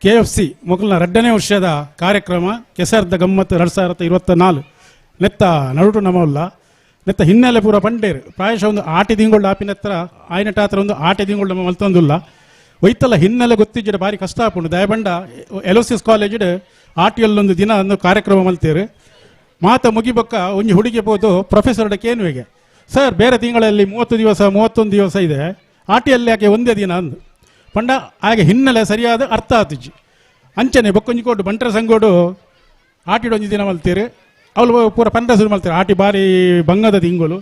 K F C ಮೊಗಲ್ನ 2ನೇ ವರ್ಷದ ಕಾರ್ಯಕ್ರಮ ಕೆಸರ್ದ ಗಮ್ಮತ್ತು 2024 ನೆತ್ತ ನಡುಟು ನಮವಲ್ಲ ನೆತ್ತ ಹಿನ್ನೆಲೆ ಪೂರ ಪಂಡೇರು ಪ್ರಾಯಶಃ ಒಂದು ಆಟಿ ತಿಂಗಳು ಆಪಿನತ್ರ ಆಯ್ನಟಾತ್ರ ಒಂದು ಆಟಿ ತಿಂಗಳು ನಮ್ಮ ಮಲ್ತೊಂದುಲ್ಲ ಒಯ್ತಲ್ಲ ಹಿನ್ನೆಲೆ ಗೊತ್ತಿಜ್ಜಡ ಭಾರಿ ಕಷ್ಟ ಆಪುಂಡು. ದಯಬಂಡ ಎಲೋಸಿಸ್ ಕಾಲೇಜ್ ಆಟಿಯಲ್ಲೊಂದು ದಿನ ಒಂದು ಕಾರ್ಯಕ್ರಮ ಮಲ್ತೇರು ಮಾತ ಮುಗಿಬೊಕ್ಕ ಒಂಜಿ ಹುಡುಗಿ ಪೋದು ಪ್ರೊಫೆಸರ್ ಕೇನುವೆಗೆ ಸರ್ ಬೇರೆ ತಿಂಗಳಲ್ಲಿ 30 ದಿವಸ 31 ದಿವಸ ಇದೆ ಆಟಿಯಲ್ಲಿ ಯಾಕೆ ಒಂದೇ ದಿನ ಅಂದು ಪಂಡ ಹಾಗೆ ಹಿನ್ನೆಲೆ ಸರಿಯಾದ ಅರ್ಥ ಆತಿಜ್ಜಿ. ಅಂಚನೆ ಬೊಕ್ಕೊಂಜಿ ಕೋಡು ಬಂಟರ ಸಂಗೋಡು ಆಟಿಡೊಂಜಿ ದಿನ ಮಲ್ತೀರು ಅವಳು ಪೂರ ಪಂಡ ಶುರು ಮಲ್ತೀರು ಆಟಿ ಬಾರಿ ಬಂಗದ ತಿಂಗಳು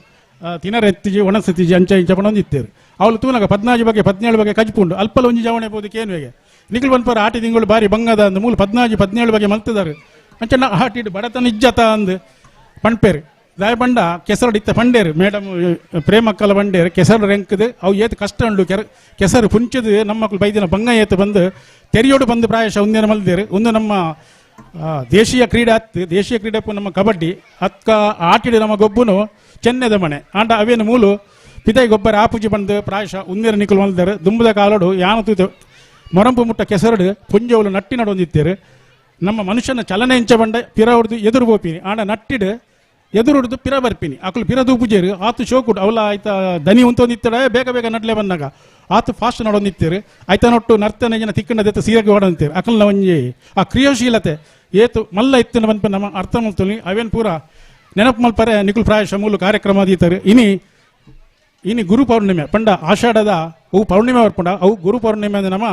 ತಿನರ ಎತ್ತಿಜಿ ಒಣಸೆತ್ತಿಜಿ ಅಂಚೆ ಇಂಚ ಪಣೊಂದು ಇತ್ತೇರು ಅವಳು ತೂನಗ 14 ಬಗ್ಗೆ 17 ಬಗ್ಗೆ ಕಜ್ಪುಂಡು ಅಲ್ಪಲ ಒಂಜಿ ಜವಣೆ ಪೋದು ಕೇನುವೆಗೆ ನಿಖಿಲ್ ಬಂದ್ಪರ ಆಟಿ ತಿಂಗಳು ಬಾರಿ ಬಂಗದ ಅಂದು ಮೂಲ 14 17 ಬಗ್ಗೆ ಮಲ್ತಿದ್ದಾರೆ ಅಂಚೆ ಆಟಿಡು ಬಡತನ ಇಜ್ಜತ ಅಂದು ಪಣ್ಪೇರು ದಾಯಬಂಡ ಕೆಸರು ಇತ್ತ ಪಂಡೇರು ಮೇಡಮ್ ಪ್ರೇಮಕ್ಕಲ ಬಂಡೇರು ಕೆಸರು ರೆಂಕದು ಅವು ಏತು ಕಷ್ಟ ಉಂಡು ಕೆಸರು ಪುಂಚದು ನಮ್ಮ ಮಕ್ಕಳು ಬೈದಿನ ಬಂಗ ಏತು ಬಂದು ತೆರಿಯೋಡು ಬಂದು ಪ್ರಾಯಶಃ ಒಂದಿನ ಮಲ್ದೇರು ಒಂದು ನಮ್ಮ ದೇಶೀಯ ಕ್ರೀಡೆ ಅತ್ತು ದೇಶೀಯ ಕ್ರೀಡೆ ನಮ್ಮ ಕಬಡ್ಡಿ ಅಕ್ಕ ಆಟಿಡು ನಮ್ಮ ಗೊಬ್ಬುನು ಚೆನ್ನೆದ ಮನೆ ಆಂಡ ಅವೇನು ಮೂಲು ಪಿದೈ ಗೊಬ್ಬರ ಆಪುಜಿ ಬಂದು ಪ್ರಾಯಶಃ ಉಂದಿರ ನಿಕುಲು ಮಲ್ದಾರೆ ದುಂಬದ ಕಾಲೋಡು ಯಾನ ತೂತೆ ಮೊರಂಪು ಮುಟ್ಟ ಕೆಸರುಡು ಪುಂಜವಳು ನಟ್ಟಿ ನಡೊಂದಿತ್ತೇರು ನಮ್ಮ ಮನುಷ್ಯನ ಚಲನೆ ಇಂಚ ಬಂಡ ಪಿರ ಹೊಡೆದು ಎದುರು ಬೋಪಿನಿ ಆಂಡ ನಟ್ಟಿಡು ಎದುರು ಪಿರ ಬರ್ಪಿನಿ ಅಕಲು ಪಿರ ದೂಪುಜೇರು ಆತು ಶೋಕುಡು ಅವಲ ಆಯ್ತಾ ದನಿ ಉಂತೊಂದಿತ್ತಡೆ ಬೇಗ ಬೇಗ ನಡ್ಲೆ ಬಂದಾಗ ಆತು ಫಾಸ್ಟ್ ನಡೊಂದಿತ್ತೀರು ಆಯ್ತಾ ನೊಟ್ಟು ನರ್ತನೆ ಜನ ತಿಕ್ಕಂಡದೆತ್ತ ಸೀರೆಗೆ ಹೊಡಂತೀರು ಅಕಲ್ನ ಒಂಜಿ ಆ ಕ್ರಿಯಾಶೀಲತೆ ಏತು ಮಲ್ಲ ಇತ್ತಿನ ಬಂದ್ಪ ನಮ್ಮ ಅರ್ಥ ಮಲ್ತೊಲಿ ಅವೇನು ಪೂರ ನೆನಪು ಮಲ್ಪರೆ ನಿಕುಲ್ ಪ್ರಾಯಶಃ ಮೂಲು ಕಾರ್ಯಕ್ರಮ ದೀತಾರೆ ಇನಿ ಇನಿ ಗುರು ಪೌರ್ಣಿಮೆ ಪಂಡ ಆಷಾಢದ ಅವು ಪೌರ್ಣಿಮೆ ಬರ್ಪಂಡ ಅವು ಗುರು ಪೌರ್ಣಿಮೆ ಅಂದ್ರೆ ನಮ್ಮ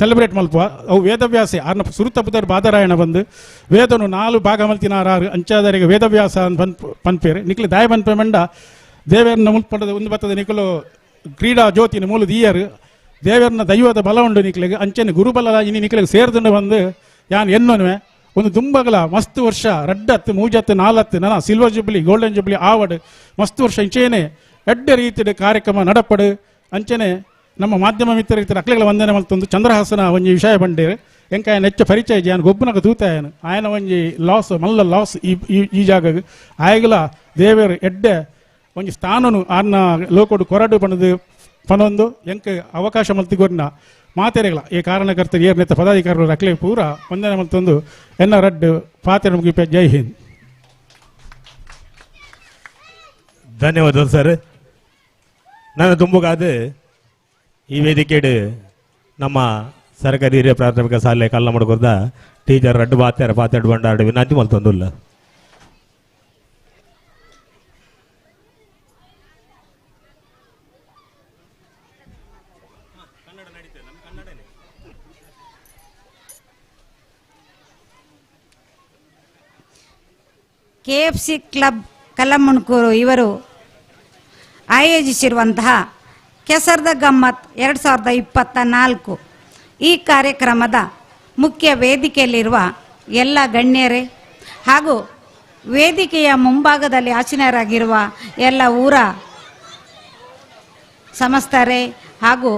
ಸೆಲೆಬ್ರೇಟ್ ಮಲ್ಪ ಅವು ವೇದವ್ಯಾಸೆ ಆರ್ನ ಸುರುತ ಪುದರ್ ಬಾದರಾಯಣ ಬಂದು ವೇದನು 4 ಭಾಗ ಮಲ್ತಿನ ಆರು ಅಂಚಾದರಿಗೆ ವೇದವ್ಯಾಸ ಅಂತ ಪನ್ಪೇರು ನಿಕ್ಲು ದಾಯ ಬನ್ಪೆ ಮಂಡ ದೇವೇರ್ನ ಮುಲ್ಪಡದ ಒಂದು ಬತ್ತದ ನಿಕಲು ಕ್ರೀಡಾ ಜ್ಯೋತಿನ ಮೂಲ ದೀಯರು ದೇವೇರ್ನ ದೈವದ ಬಲ ಉಂಡು ನಿಕ್ಲಿಗೆ ಅಂಚನೆ ಗುರುಬಲ ಇನಿ ನಿಕ್ಲಿಗೆ ಸೇರ್ದುಂಡು ಬಂದು ಯಾನ್ ಎನ್ನೋನುವೆ ಒಂದು ದುಂಬಗಲ ಮಸ್ತ್ ವರ್ಷ 2 3 4 ನನ್ನ silver jubilee golden jubilee ಆವಡು ಮಸ್ತ್ ವರ್ಷ ಇಂಚೇನೆ ಎಡ್ಡೆ ರೀತಿಯ ಕಾರ್ಯಕ್ರಮ ನಡಪಡು ಅಂಚನೆ ನಮ್ಮ ಮಾಧ್ಯಮ ಮಿತ್ರರಿರ್ತಾರೆ ಅಕ್ಲೆಗಳ ವಂದನೆ ಮಲ್ತೊಂದು ಚಂದ್ರಹಾಸನ ಒಂಜಿ ವಿಷಯ ಬಂಡೇರು ಎಂಕಾಯನ ಹೆಚ್ಚು ಪರಿಚಯ ಜಿ ಗೊಬ್ಬನಕ ತೂತಾಯನು ಆಯನ ಒಂಜಿ ಲಾಸ್ ಮಲ್ಲ ಲಾಸ್ ಈ ಈ ಜಾಗಗ್ ಆಯಗಲ ದೇವರು ಎಡ್ಡೆ ಒಂಜಿ ಸ್ಥಾನನು ಆರ್ನ ಲೋಕೋಡು ಕೊರಡು ಪಣದು ಪನೊಂದು ಎಂಕ ಅವಕಾಶ ಮಲ್ತಿಗೊರ್ನ ಮಾತೆರೆಗಳ ಈ ಕಾರಣಕರ್ತರು ಏರ್ನೆತ್ತ ಪದಾಧಿಕಾರಿಗಳು ಅಕ್ಲೆ ಪೂರ ವಂದನೆ ಮಲ್ತೊಂದು ಎನ್ನ ರಡ್ಡು ಪಾತ್ರೆ ಮುಗಿಪೆ. ಜೈ ಹಿಂದ್.
ಧನ್ಯವಾದ ಸರ್. ನಾನು ತುಂಬುಗಾದ ಈ ವೇದಿಕೆಡು ನಮ್ಮ ಸರ್ಕಾರಿ ಹಿರಿಯ ಪ್ರಾಥಮಿಕ ಶಾಲೆ ಕಲ್ಲಮಡುಗುರ್ದ ಟೀಚರ್ ರಡ್ಡು ಬಾತ್ಯಾರ ಪಾತ್ಯಾಡು ಬಂಡಾಡು ವಿನಂತಿ ಮಲ್ತೊಂದುಲ್ಲ.
ಕೆಎಫ್ಸಿ ಕ್ಲಬ್ ಕಲ್ಲಮುಣಕೂರು ಇವರು ಆಯೋಜಿಸಿರುವಂತಹ ಕೆಸರ್ದ ಗಮ್ಮತ್ 2024 ಈ ಕಾರ್ಯಕ್ರಮದ ಮುಖ್ಯ ವೇದಿಕೆಯಲ್ಲಿರುವ ಎಲ್ಲ ಗಣ್ಯರೇ ಹಾಗೂ ವೇದಿಕೆಯ ಮುಂಭಾಗದಲ್ಲಿ ಆಸೀನರಾಗಿರುವ ಎಲ್ಲ ಊರ ಸಮಸ್ತರೇ ಹಾಗೂ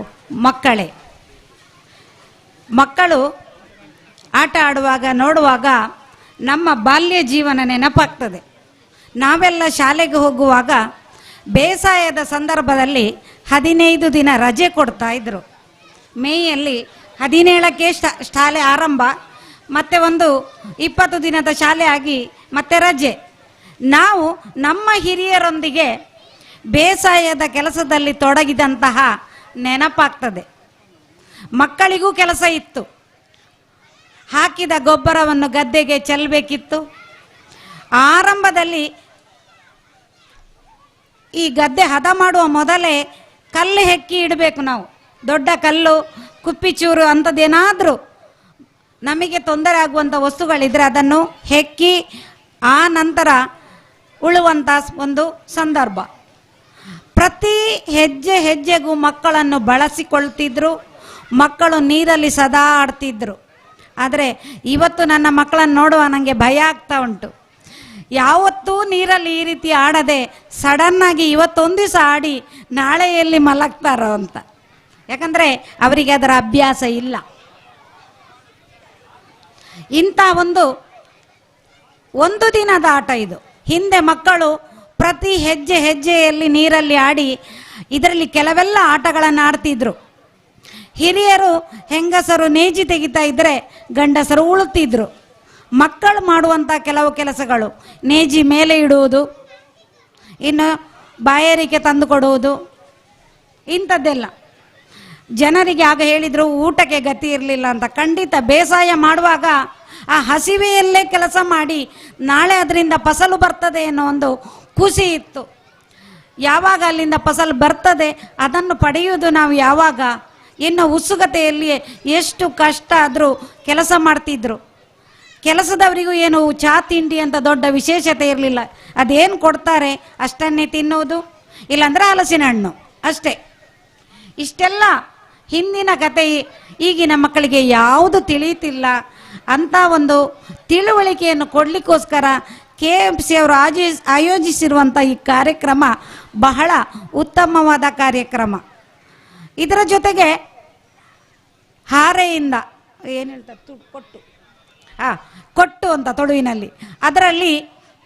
ಮಕ್ಕಳೇ. ಮಕ್ಕಳು ಆಟ ಆಡುವಾಗ ನೋಡುವಾಗ ನಮ್ಮ ಬಾಲ್ಯ ಜೀವನ ನೆನಪಾಗ್ತದೆ. ನಾವೆಲ್ಲ ಶಾಲೆಗೆ ಹೋಗುವಾಗ ಬೇಸಾಯದ ಸಂದರ್ಭದಲ್ಲಿ 15 ದಿನ ರಜೆ ಕೊಡ್ತಾ ಇದ್ದರು. ಮೇಯಲ್ಲಿ 17ಕ್ಕೆ ಶಾಲೆ ಆರಂಭ, ಮತ್ತೆ ಒಂದು 20 ದಿನದ ಶಾಲೆ ಆಗಿ ಮತ್ತೆ ರಜೆ. ನಾವು ನಮ್ಮ ಹಿರಿಯರೊಂದಿಗೆ ಬೇಸಾಯದ ಕೆಲಸದಲ್ಲಿ ತೊಡಗಿದಂತಹ ನೆನಪಾಗ್ತದೆ. ಮಕ್ಕಳಿಗೂ ಕೆಲಸ ಇತ್ತು, ಹಾಕಿದ ಗೊಬ್ಬರವನ್ನು ಗದ್ದೆಗೆ ಚೆಲ್ಲಬೇಕಿತ್ತು. ಆರಂಭದಲ್ಲಿ ಈ ಗದ್ದೆ ಹದ ಮಾಡುವ ಮೊದಲೇ ಕಲ್ಲು ಹೆಕ್ಕಿ ಇಡಬೇಕು ನಾವು. ದೊಡ್ಡ ಕಲ್ಲು, ಕುಪ್ಪಿಚೂರು ಅಂಥದ್ದೇನಾದರೂ ನಮಗೆ ತೊಂದರೆ ಆಗುವಂಥ ವಸ್ತುಗಳಿದ್ದರೆ ಅದನ್ನು ಹೆಕ್ಕಿ ಆ ನಂತರ ಉಳುವಂಥ ಒಂದು ಸಂದರ್ಭ. ಪ್ರತಿ ಹೆಜ್ಜೆ ಹೆಜ್ಜೆಗೂ ಮಕ್ಕಳನ್ನು ಬಳಸಿಕೊಳ್ತಿದ್ರು. ಮಕ್ಕಳು ನೀರಲ್ಲಿ ಸದಾ ಆಡ್ತಿದ್ರು. ಆದರೆ ಇವತ್ತು ನನ್ನ ಮಕ್ಕಳನ್ನು ನೋಡುವ ನನಗೆ ಭಯ ಆಗ್ತಾ ಉಂಟು. ಯಾವತ್ತೂ ನೀರಲ್ಲಿ ಈ ರೀತಿ ಆಡದೆ ಸಡನ್ನಾಗಿ ಇವತ್ತೊಂದು ದಿವಸ ಆಡಿ ನಾಳೆ ಎಲ್ಲಿ ಮಲಗ್ತಾರೋ ಅಂತ. ಯಾಕಂದರೆ ಅವರಿಗೆ ಅದರ ಅಭ್ಯಾಸ ಇಲ್ಲ. ಇಂಥ ಒಂದು ದಿನದ ಆಟ ಇದು. ಹಿಂದೆ ಮಕ್ಕಳು ಪ್ರತಿ ಹೆಜ್ಜೆ ಹೆಜ್ಜೆಯಲ್ಲಿ ನೀರಲ್ಲಿ ಆಡಿ ಇದರಲ್ಲಿ ಕೆಲವೆಲ್ಲ ಆಟಗಳನ್ನು ಆಡ್ತಿದ್ರು. ಹಿರಿಯರು ಹೆಂಗಸರು ನೇಜಿ ತೆಗಿತಾ ಇದ್ದರೆ ಗಂಡಸರು ಉಳುತ್ತಿದ್ರು. ಮಕ್ಕಳು ಮಾಡುವಂಥ ಕೆಲವು ಕೆಲಸಗಳು, ನೇಜಿ ಮೇಲೆ ಇಡುವುದು, ಇನ್ನು ಬಾಯಾರಿಕೆ ತಂದು ಕೊಡುವುದು, ಇಂಥದ್ದೆಲ್ಲ. ಜನರಿಗೆ ಆಗ ಹೇಳಿದರು ಊಟಕ್ಕೆ ಗತಿ ಇರಲಿಲ್ಲ ಅಂತ. ಖಂಡಿತ ಬೇಸಾಯ ಮಾಡುವಾಗ ಆ ಹಸಿವೆಯಲ್ಲೇ ಕೆಲಸ ಮಾಡಿ ನಾಳೆ ಅದರಿಂದ ಫಸಲು ಬರ್ತದೆ ಅನ್ನೋ ಒಂದು ಖುಷಿ ಇತ್ತು. ಯಾವಾಗ ಅಲ್ಲಿಂದ ಫಸಲು ಬರ್ತದೆ ಅದನ್ನು ಪಡೆಯುವುದು ನಾವು ಯಾವಾಗ ಎನ್ನೋ ಉತ್ಸುಕತೆಯಲ್ಲಿ ಎಷ್ಟು ಕಷ್ಟ ಆದರೂ ಕೆಲಸ ಮಾಡ್ತಿದ್ರು. ಕೆಲಸದವರಿಗೂ ಏನು ಚಾ ತಿಂಡಿ ಅಂತ ದೊಡ್ಡ ವಿಶೇಷತೆ ಇರಲಿಲ್ಲ. ಅದೇನು ಕೊಡ್ತಾರೆ ಅಷ್ಟನ್ನೇ ತಿನ್ನೋದು, ಇಲ್ಲಾಂದರೆ ಹಲಸಿನ ಹಣ್ಣು ಅಷ್ಟೇ. ಇಷ್ಟೆಲ್ಲ ಹಿಂದಿನ ಕತೆ ಈಗಿನ ಮಕ್ಕಳಿಗೆ ಯಾವುದು ತಿಳಿಯುತ್ತಿಲ್ಲ. ಅಂಥ ಒಂದು ತಿಳುವಳಿಕೆಯನ್ನು ಕೊಡಲಿಕ್ಕೋಸ್ಕರ KFC ಅವರು ಆಯೋಜಿಸಿರುವಂಥ ಈ ಕಾರ್ಯಕ್ರಮ ಬಹಳ ಉತ್ತಮವಾದ ಕಾರ್ಯಕ್ರಮ. ಇದರ ಜೊತೆಗೆ ಹಾರೆಯಿಂದ ಏನು ಹೇಳ್ತಾರೆ, ಕೊಟ್ಟು, ಕೊಟ್ಟು ಅಂತ ತುಳುವಿನಲ್ಲಿ, ಅದರಲ್ಲಿ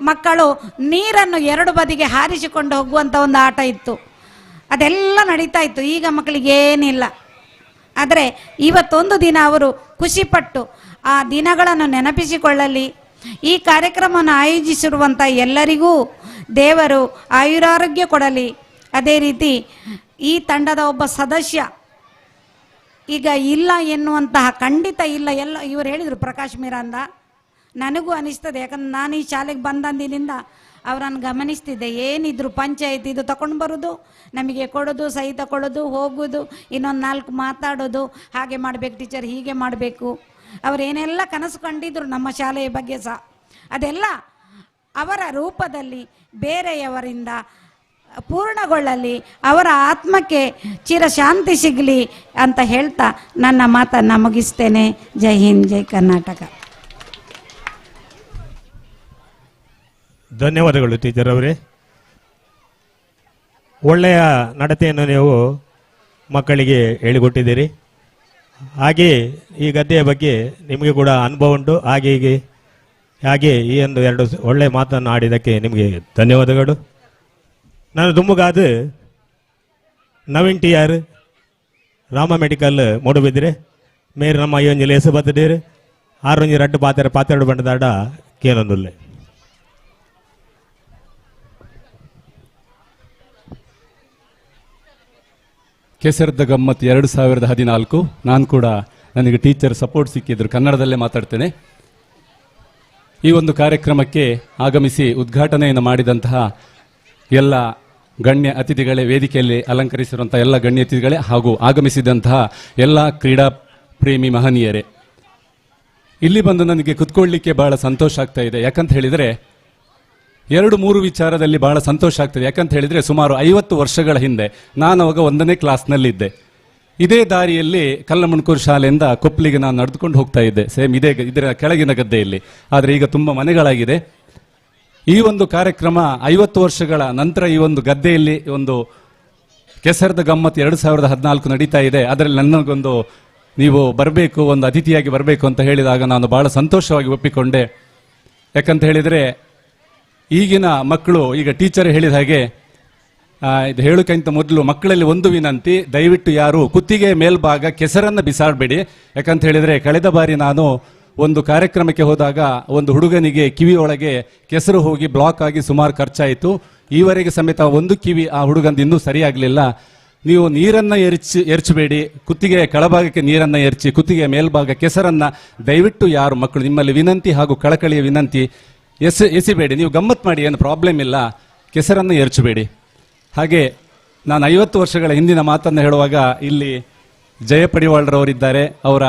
ಮಕ್ಕಳು ನೀರನ್ನು ಎರಡು ಬದಿಗೆ ಹಾರಿಸಿಕೊಂಡು ಹೋಗುವಂಥ ಒಂದು ಆಟ ಇತ್ತು. ಅದೆಲ್ಲ ನಡೀತಾ ಇತ್ತು. ಈಗ ಮಕ್ಕಳಿಗೆ ಏನಿಲ್ಲ. ಆದರೆ ಇವತ್ತೊಂದು ದಿನ ಅವರು ಖುಷಿಪಟ್ಟು ಆ ದಿನಗಳನ್ನು ನೆನಪಿಸಿಕೊಳ್ಳಲಿ. ಈ ಕಾರ್ಯಕ್ರಮವನ್ನು ಆಯೋಜಿಸಿರುವಂಥ ಎಲ್ಲರಿಗೂ ದೇವರು ಆಯುರಾರೋಗ್ಯ ಕೊಡಲಿ. ಅದೇ ರೀತಿ ಈ ತಂಡದ ಒಬ್ಬ ಸದಸ್ಯ ಈಗ ಇಲ್ಲ ಎನ್ನುವಂತಹ, ಖಂಡಿತ ಇಲ್ಲ, ಎಲ್ಲ ಇವರು ಹೇಳಿದರು ಪ್ರಕಾಶ್ ಮಿರಾಂದ, ನನಗೂ ಅನಿಸ್ತದೆ. ಯಾಕಂದ್ರೆ ನಾನು ಈ ಶಾಲೆಗೆ ಬಂದಂದಿನಿಂದ ಅವರನ್ನು ಗಮನಿಸ್ತಿದ್ದೆ. ಏನಿದ್ರು ಪಂಚಾಯತ್ ಇದು ತಗೊಂಡು ಬರೋದು, ನಮಗೆ ಕೊಡೋದು, ಸಹಿ ತಗೊಳ್ಳೋದು, ಹೋಗೋದು, ಇನ್ನೊಂದು 4 ಮಾತಾಡೋದು, ಹಾಗೆ ಮಾಡಬೇಕು ಟೀಚರ್, ಹೀಗೆ ಮಾಡಬೇಕು. ಅವರೇನೆಲ್ಲ ಕನಸು ಕಂಡಿದ್ರು ನಮ್ಮ ಶಾಲೆಯ ಬಗ್ಗೆ ಸಹ, ಅದೆಲ್ಲ ಅವರ ರೂಪದಲ್ಲಿ ಬೇರೆಯವರಿಂದ ಪೂರ್ಣಗೊಳ್ಳಲಿ, ಅವರ ಆತ್ಮಕ್ಕೆ ಚಿರಶಾಂತಿ ಸಿಗಲಿ ಅಂತ ಹೇಳ್ತಾ ನನ್ನ ಮಾತನ್ನು ಮುಗಿಸ್ತೇನೆ. ಜೈ ಹಿಂದ್, ಜೈ ಕರ್ನಾಟಕ.
ಧನ್ಯವಾದಗಳು ಟೀಚರ್ ಅವರೇ. ಒಳ್ಳೆಯ ನಡತೆಯನ್ನು ನೀವು ಮಕ್ಕಳಿಗೆ ಹೇಳಿಕೊಟ್ಟಿದ್ದೀರಿ. ಹಾಗೆಯೇ ಈ ಗದ್ದೆಯ ಬಗ್ಗೆ ನಿಮಗೆ ಕೂಡ ಅನುಭವ ಉಂಟು. ಹಾಗೆ ಹೀಗೆ ಹಾಗೆ ಈ ಒಂದು ಎರಡು ಒಳ್ಳೆಯ ಮಾತನ್ನು ಆಡಿದ್ದಕ್ಕೆ ನಿಮಗೆ ಧನ್ಯವಾದಗಳು. ನಾನು ದುಮ್ಮುಗಾದ Naveen T R Rama medical Moodbidri ಮೇರು ನಮ್ಮ ಈ ಒಂಜಿ ಲೇಸು ಬತ್ತಡೀರು ಆರೊಂಜಿ ರಡ್ಡು ಪಾತ್ರೆ ಪಾತ್ರೆಡು ಬಂಡದಾಡ ಕೇನೊಂದುಲ್ಲೆ.
ಕೆಸರದ ಗಮ್ಮತ್ 2014. ನಾನು ಕೂಡ, ನನಗೆ ಟೀಚರ್ ಸಪೋರ್ಟ್ ಸಿಕ್ಕಿದ್ರು, ಕನ್ನಡದಲ್ಲೇ ಮಾತಾಡ್ತೇನೆ. ಈ ಒಂದು ಕಾರ್ಯಕ್ರಮಕ್ಕೆ ಆಗಮಿಸಿ ಉದ್ಘಾಟನೆಯನ್ನು ಮಾಡಿದಂತಹ ಎಲ್ಲ ಗಣ್ಯ ಅತಿಥಿಗಳೇ, ವೇದಿಕೆಯಲ್ಲಿ ಅಲಂಕರಿಸಿರುವಂಥ ಎಲ್ಲ ಗಣ್ಯ ಅತಿಥಿಗಳೇ ಹಾಗೂ ಆಗಮಿಸಿದಂತಹ ಎಲ್ಲ ಕ್ರೀಡಾ ಪ್ರೇಮಿ ಮಹನೀಯರೇ, ಇಲ್ಲಿ ಬಂದು ನನಗೆ ಕುತ್ಕೊಳ್ಳಿಕ್ಕೆ ಬಹಳ ಸಂತೋಷ ಆಗ್ತಾ ಇದೆ. ಯಾಕಂತ ಹೇಳಿದರೆ 2-3 ವಿಚಾರದಲ್ಲಿ ಬಹಳ ಸಂತೋಷ ಆಗ್ತದೆ. ಯಾಕಂತ ಹೇಳಿದರೆ ಸುಮಾರು 50 ವರ್ಷಗಳ ಹಿಂದೆ ನಾನು ಅವಾಗ 1ನೇ ಕ್ಲಾಸ್ನಲ್ಲಿದ್ದೆ. ಇದೇ ದಾರಿಯಲ್ಲಿ ಕಲ್ಲಮುಣ್ಕೂರು ಶಾಲೆಯಿಂದ ಕೊಪ್ಪಲಿಗೆ ನಾನು ನಡೆದುಕೊಂಡು ಹೋಗ್ತಾ ಇದ್ದೆ, ಸೇಮ್ ಇದೇ ಇದರ ಕೆಳಗಿನ ಗದ್ದೆಯಲ್ಲಿ. ಆದರೆ ಈಗ ತುಂಬ ಮನೆಗಳಾಗಿದೆ. ಈ ಒಂದು ಕಾರ್ಯಕ್ರಮ 50 ವರ್ಷಗಳ ನಂತರ ಈ ಒಂದು ಗದ್ದೆಯಲ್ಲಿ ಒಂದು ಕೆಸರದ ಗಮ್ಮತ್ 2014 ನಡೀತಾ ಇದೆ. ಅದರಲ್ಲಿ ನನಗೊಂದು ನೀವು ಬರಬೇಕು, ಒಂದು ಅತಿಥಿಯಾಗಿ ಬರಬೇಕು ಅಂತ ಹೇಳಿದಾಗ ನಾನು ಭಾಳ ಸಂತೋಷವಾಗಿ ಒಪ್ಪಿಕೊಂಡೆ. ಯಾಕಂತ ಹೇಳಿದರೆ ಈಗಿನ ಮಕ್ಕಳು, ಈಗ ಟೀಚರ್ ಹೇಳಿದ ಹಾಗೆ, ಇದು ಹೇಳೋಕ್ಕಿಂತ ಮೊದಲು ಮಕ್ಕಳಲ್ಲಿ ಒಂದು ವಿನಂತಿ, ದಯವಿಟ್ಟು ಯಾರು ಕುತ್ತಿಗೆ ಮೇಲ್ಭಾಗ ಕೆಸರನ್ನು ಬಿಸಾಡಬೇಡಿ. ಯಾಕಂತ ಹೇಳಿದರೆ ಕಳೆದ ಬಾರಿ ನಾನು ಒಂದು ಕಾರ್ಯಕ್ರಮಕ್ಕೆ ಹೋದಾಗ ಒಂದು ಹುಡುಗನಿಗೆ ಕಿವಿಯೊಳಗೆ ಕೆಸರು ಹೋಗಿ ಬ್ಲಾಕ್ ಆಗಿ ಸುಮಾರು ಖರ್ಚಾಯಿತು. ಈವರೆಗೆ ಸಮೇತ ಒಂದು ಕಿವಿ ಆ ಹುಡುಗಂದು ಇನ್ನೂ ಸರಿಯಾಗಲಿಲ್ಲ. ನೀವು ನೀರನ್ನು ಎರಚಬೇಡಿ, ಕುತ್ತಿಗೆ ಕೆಳಭಾಗಕ್ಕೆ ನೀರನ್ನು ಎರಚಿ ಕುತ್ತಿಗೆ ಮೇಲ್ಭಾಗ ಕೆಸರನ್ನು ದಯವಿಟ್ಟು ಯಾರು ಮಕ್ಕಳು, ನಿಮ್ಮಲ್ಲಿ ವಿನಂತಿ ಹಾಗೂ ಕಳಕಳಿಯ ವಿನಂತಿ, ಎಸಿಬೇಡಿ. ನೀವು ಗಮ್ಮತ್ತು ಮಾಡಿ, ಏನು ಪ್ರಾಬ್ಲಮ್ ಇಲ್ಲ, ಕೆಸರನ್ನು ಎರಚಬೇಡಿ. ಹಾಗೆ ನಾನು 50 ವರ್ಷಗಳ ಹಿಂದಿನ ಮಾತನ್ನು ಹೇಳುವಾಗ ಇಲ್ಲಿ ಜಯ ಪಡಿವಾಳ್ರವರಿದ್ದಾರೆ, ಅವರ